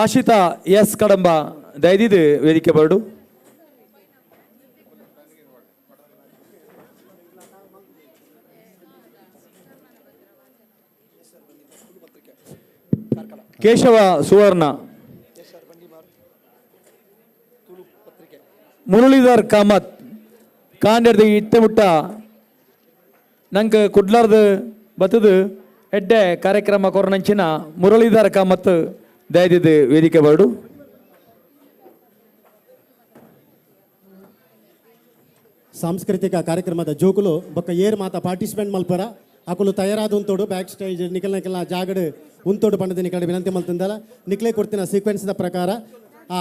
[SPEAKER 18] ಆಶಿತಾ ಎಸ್ ಕಡಂಬ ದಯದಿದ್ದು ವೇದಿಕೆ ಬರಡು. ಕೇಶವ ಸುವರ್ಣ, ಮುರಳೀಧರ್ ಕಾಮತ್ ಕಾಂಡೆರ್ದ ಇತ್ತೆ ಮುಟ್ಟ ನಂಗೆ ಕುಡ್ಲಾರ್ದು ಬತ್ತದು ಎಡ್ಡೆ ಕಾರ್ಯಕ್ರಮ ಕೊರನಂಚಿನ ಮುರಳೀಧರ್ ಕಾಮತ್ ದಯದಿದ್ದು ವೇದಿಕೆ ಬರಡು.
[SPEAKER 13] ಸಾಂಸ್ಕೃತಿಕ ಕಾರ್ಯಕ್ರಮದ ಜೋಕುಲು ಬೊಕ್ಕ ಏರ್ ಮಾತ ಪಾರ್ಟಿಸಿಪೇಟ್ ಮಲ್ಪರ ಅಕುಲು ತಯಾರಾದ ಉಂತೋಡು ಬ್ಯಾಕ್ ಸ್ಟೇಜ್ ನಿಕಲ್ ನಿಕಲ್ನ ಜಾಗಡ್ ಉಂತೋಡು ಪಂಡದ ನಿಕಡೆ ವಿನಂತಿ ಮಲ್ತಂದಲ. ನಿಕ್ಲೆ ಕೊಡ್ತಿನ ಸೀಕ್ವೆನ್ಸ್ದ ಪ್ರಕಾರ ಆ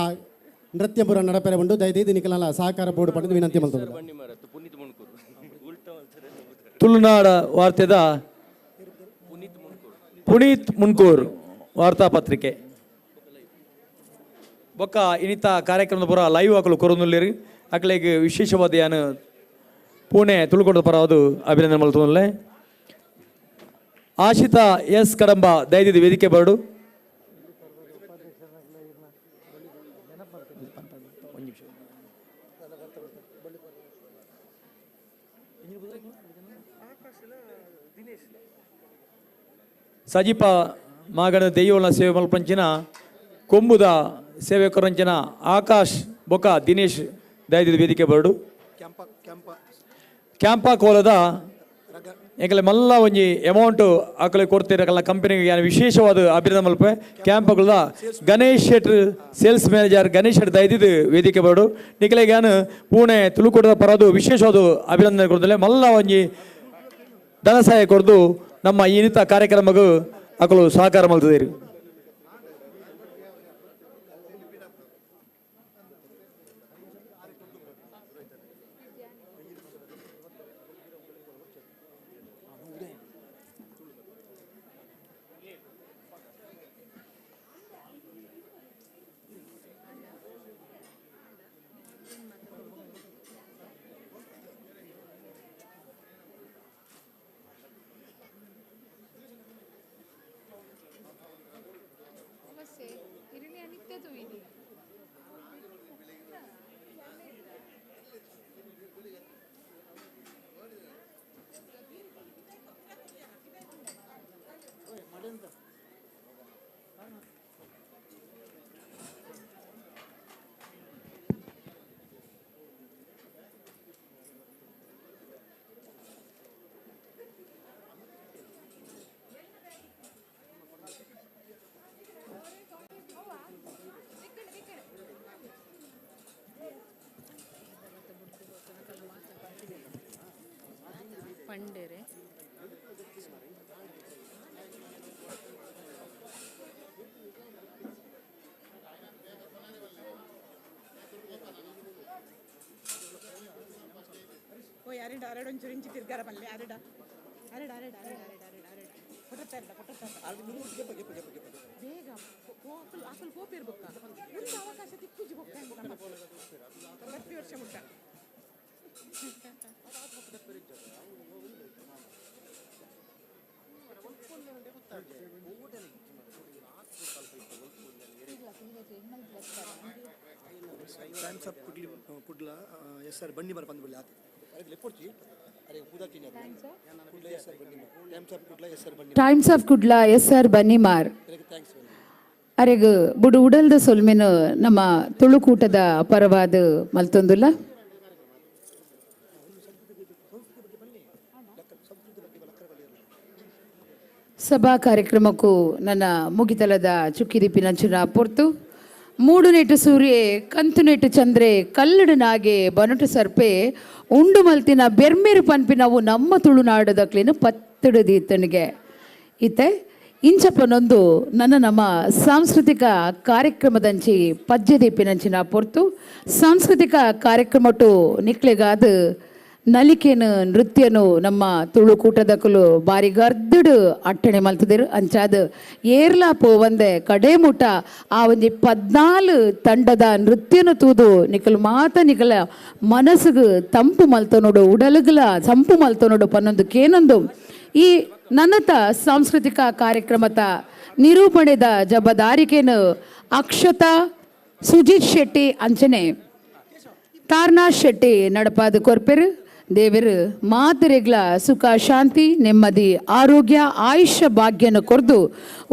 [SPEAKER 13] ನೃತ್ಯ ಪುರ ನಡಪೆರೆ ಉಂಡು. ದಯದೀದು ನಿಕಲ್ನ ಸಹಕಾರ ಬೋರ್ಡ್ ಪಂಡದ ವಿನಂತಿ ಮಲ್ತಂದಲ.
[SPEAKER 18] ತುಳುನಾಡ ವಾರ್ತೆದ ಪುನೀತ್ ಮುನ್ಕೂರ್ ವಾರ್ತಾಪತ್ರಿಕೆ ಬೊಕ್ಕ ಇನ್ನಿತ ಕಾರ್ಯಕ್ರಮದ ಪುರ ಲೈವ್ ಹಾಕಲು ಕೊರೊಂದುಲ್ಲೇರು. ಅಕ್ಲೆಗ್ ವಿಶೇಷವಾದ ಯಾನು ಪುಣೆ ತುಳುಕೊಡದ ಪರವಾದು ಅಭಿನಂದನೆ ಮಲ್ತೊಂದುಲ್ಲೆ. ಆಶಿತಾ ಎಸ್ ಕಡಂಬ ದಯದಿದ್ದು ವೇದಿಕೆ ಬರಡು. ಸಜಿಪ ಮಾಗಣ ದೆಯ್ಯೋಳ ಸೇವೆ ಮಲ್ಪಂಚಿನ ಕೊಂಬುದ ಸೇವೆ ಕೊರಂಚಿನ ಆಕಾಶ್ ಬೊಕ ದಿನೇಶ್ ದಯದಿದ್ದು ವೇದಿಕೆ ಬರಡು. ಕ್ಯಾಂಪ ಕೋಲದ ಎಂಕಲೆ ಮಲ್ಲ ಒಂಜಿ ಅಮೌಂಟ್ ಅಕಲೆ ಕೊಡ್ತೀರ ಅಕಲ್ನ ಕಂಪನಿಗೆ ವಿಶೇಷವಾದ ಅಭಿನಂದನೆ ಮಲ್ಪೆ. ಕ್ಯಾಂಪಗಳ ಗಣೇಶ್ ಶೆಟ್ರ್ ಸೇಲ್ಸ್ ಮ್ಯಾನೇಜರ್ ಗಣೇಶ್ ಶೆಟ್ರ್ ದಯದಿದ್ದು ವೇದಿಕೆ ಬರಡು. ನಿಕಲೆಗೆ ಪುಣೆ ತುಳುಕೂಟದ ಪರದು ವಿಶೇಷವಾದ ಅಭಿನಂದನೆ ಕೊಡ್ದಲೆ ಮಲ್ಲ ಒಂಜಿ ಧನ ಸಹಾಯ ಕೊಡ್ದು ನಮ್ಮ ಈ ನಿತ ಕಾರ್ಯಕ್ರಮಕ್ಕೂ ಅಕಲು ಸಹಕಾರ ಮಲ್ತದೇರು.
[SPEAKER 3] ಪಂಡೆರೆ
[SPEAKER 16] ಓ ಅರೆಡ ಅರೆಡ ಒಂಚೂರು ಇಂಚಿ ತಿರ್ಗಾರ ಪಲ್ಲೆ ಅರೆಡ ಅರೆಡ ಅರೆಡ ಅರೆಡ ಅರೆಡ ಅರೆಡ ಅರೆಡ ಕೊಟ್ಟತ್ತಾರ ಕೊಟ್ಟತ್ತಾರ ಬೇಗ ಆಕಲು ಆಕಲು ಪೋಪಿರ್ ಬೊಕ್ಕ ಒಂದು ಅವಕಾಶ ತಿಕ್ಕುಜಿ ಬೊಕ್ಕ ಬರ್ಪಿ ವರ್ಷ ಮುಟ್ಟ.
[SPEAKER 21] Times of Kudli Kudla S R Bandimar ಬಂದ್ಬಿಡ್ಲಿ ಆತ
[SPEAKER 3] Times of Kudla S R Bannimar ಅರೆಗ್ ಬುಡು ಉಡಲ್ದ ಸೊಲ್ಮೆನು ನಮ್ಮ ತುಳುಕೂಟದ ಪರವಾದ ಮಲ್ತೊಂದುಲ್ಲ. ಸಭಾ ಕಾರ್ಯಕ್ರಮಕ್ಕೂ ನನ್ನ ಮುಗಿತಲದ ಚುಕ್ಕಿದಿಪ್ಪಿನಂಚಿನ ಪೊರ್ತು ಮೂಡು ನೆಟ್ಟು ಸೂರ್ಯೆ ಕಂತು ನೆಟ್ಟು ಚಂದ್ರೆ ಕಲ್ಲಡು ನಾಗೆ ಬನುಟು ಸರ್ಪೆ ಉಂಡು ಮಲ್ತಿನ ಬೆರ್ಮೆರು ಪನ್ಪಿನವು ನಮ್ಮ ತುಳುನಾಡದಕ್ಲೇನು ಪತ್ತಡು ದೀತನಿಗೆ ಇತ್ತೆ ಇಂಚಪನೊಂದು ನನ್ನ ನಮ್ಮ ಸಾಂಸ್ಕೃತಿಕ ಕಾರ್ಯಕ್ರಮದಂಚಿ ಪಜ್ಜೆ ದೀಪಿನಂಚಿನ ಪೊರ್ತು. ಸಾಂಸ್ಕೃತಿಕ ಕಾರ್ಯಕ್ರಮಟು ನಿಕ್ಲೆಗಾದ ನಲಿಕೆನು ನೃತ್ಯನು ನಮ್ಮ ತುಳುಕೂಟದಕುಲು ಬಾರಿ ಗರ್ದುಡು ಅಟ್ಟಣೆ ಮಲ್ತದಿರು. ಅಂಚಾದ್ ಏರ್ಲಾ ಪೋವಂದೆ ಕಡೆ ಮುಟ ಆ ಒಂಜಿ 14 ತಂಡದ ನೃತ್ಯನು ತೂದು ನಿಕಲು ಮಾತ ನಿಕಲ ಮನಸ್ಸುಗು ತಂಪು ಮಲ್ತೊನೊಡು, ಉಡಲುಗುಲ ತಂಪು ಮಲ್ತೊನೊಡು ಪನ್ನೊಂದು ಕೇನೊಂದು ಈ ನನ್ನತ ಸಾಂಸ್ಕೃತಿಕ ಕಾರ್ಯಕ್ರಮದ ನಿರೂಪಣೆದ ಜಬದಾರಿಕೆನು ಅಕ್ಷತಾ ಸುಜಿತ್ ಶೆಟ್ಟಿ ಅಂಚನೆ ತಾರ್ನಾ ಶೆಟ್ಟಿ ನಡಪಾದ ಕೊರ್ಪೆರು. ದೇವರು ಮಾತರೆಗ್ಲ ಸುಖ ಶಾಂತಿ ನೆಮ್ಮದಿ ಆರೋಗ್ಯ ಆಯುಷ್ಯ ಭಾಗ್ಯನ ಕೊರ್ದು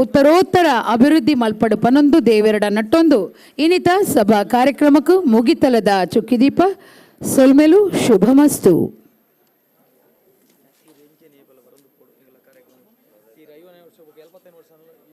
[SPEAKER 3] ಉತ್ತರೋತ್ತರ ಅಭಿವೃದ್ಧಿ ಮಲ್ಪಡು ಪನೊಂದು ದೇವರಡ ನಟ್ಟೊಂದು ಇನಿತ ಸಭಾ ಕಾರ್ಯಕ್ರಮಕ್ಕೂ ಮುಗಿತಲದ ಚುಕ್ಕಿದೀಪ. ಸೊಲ್ಮೆಲು, ಶುಭಮಸ್ತು.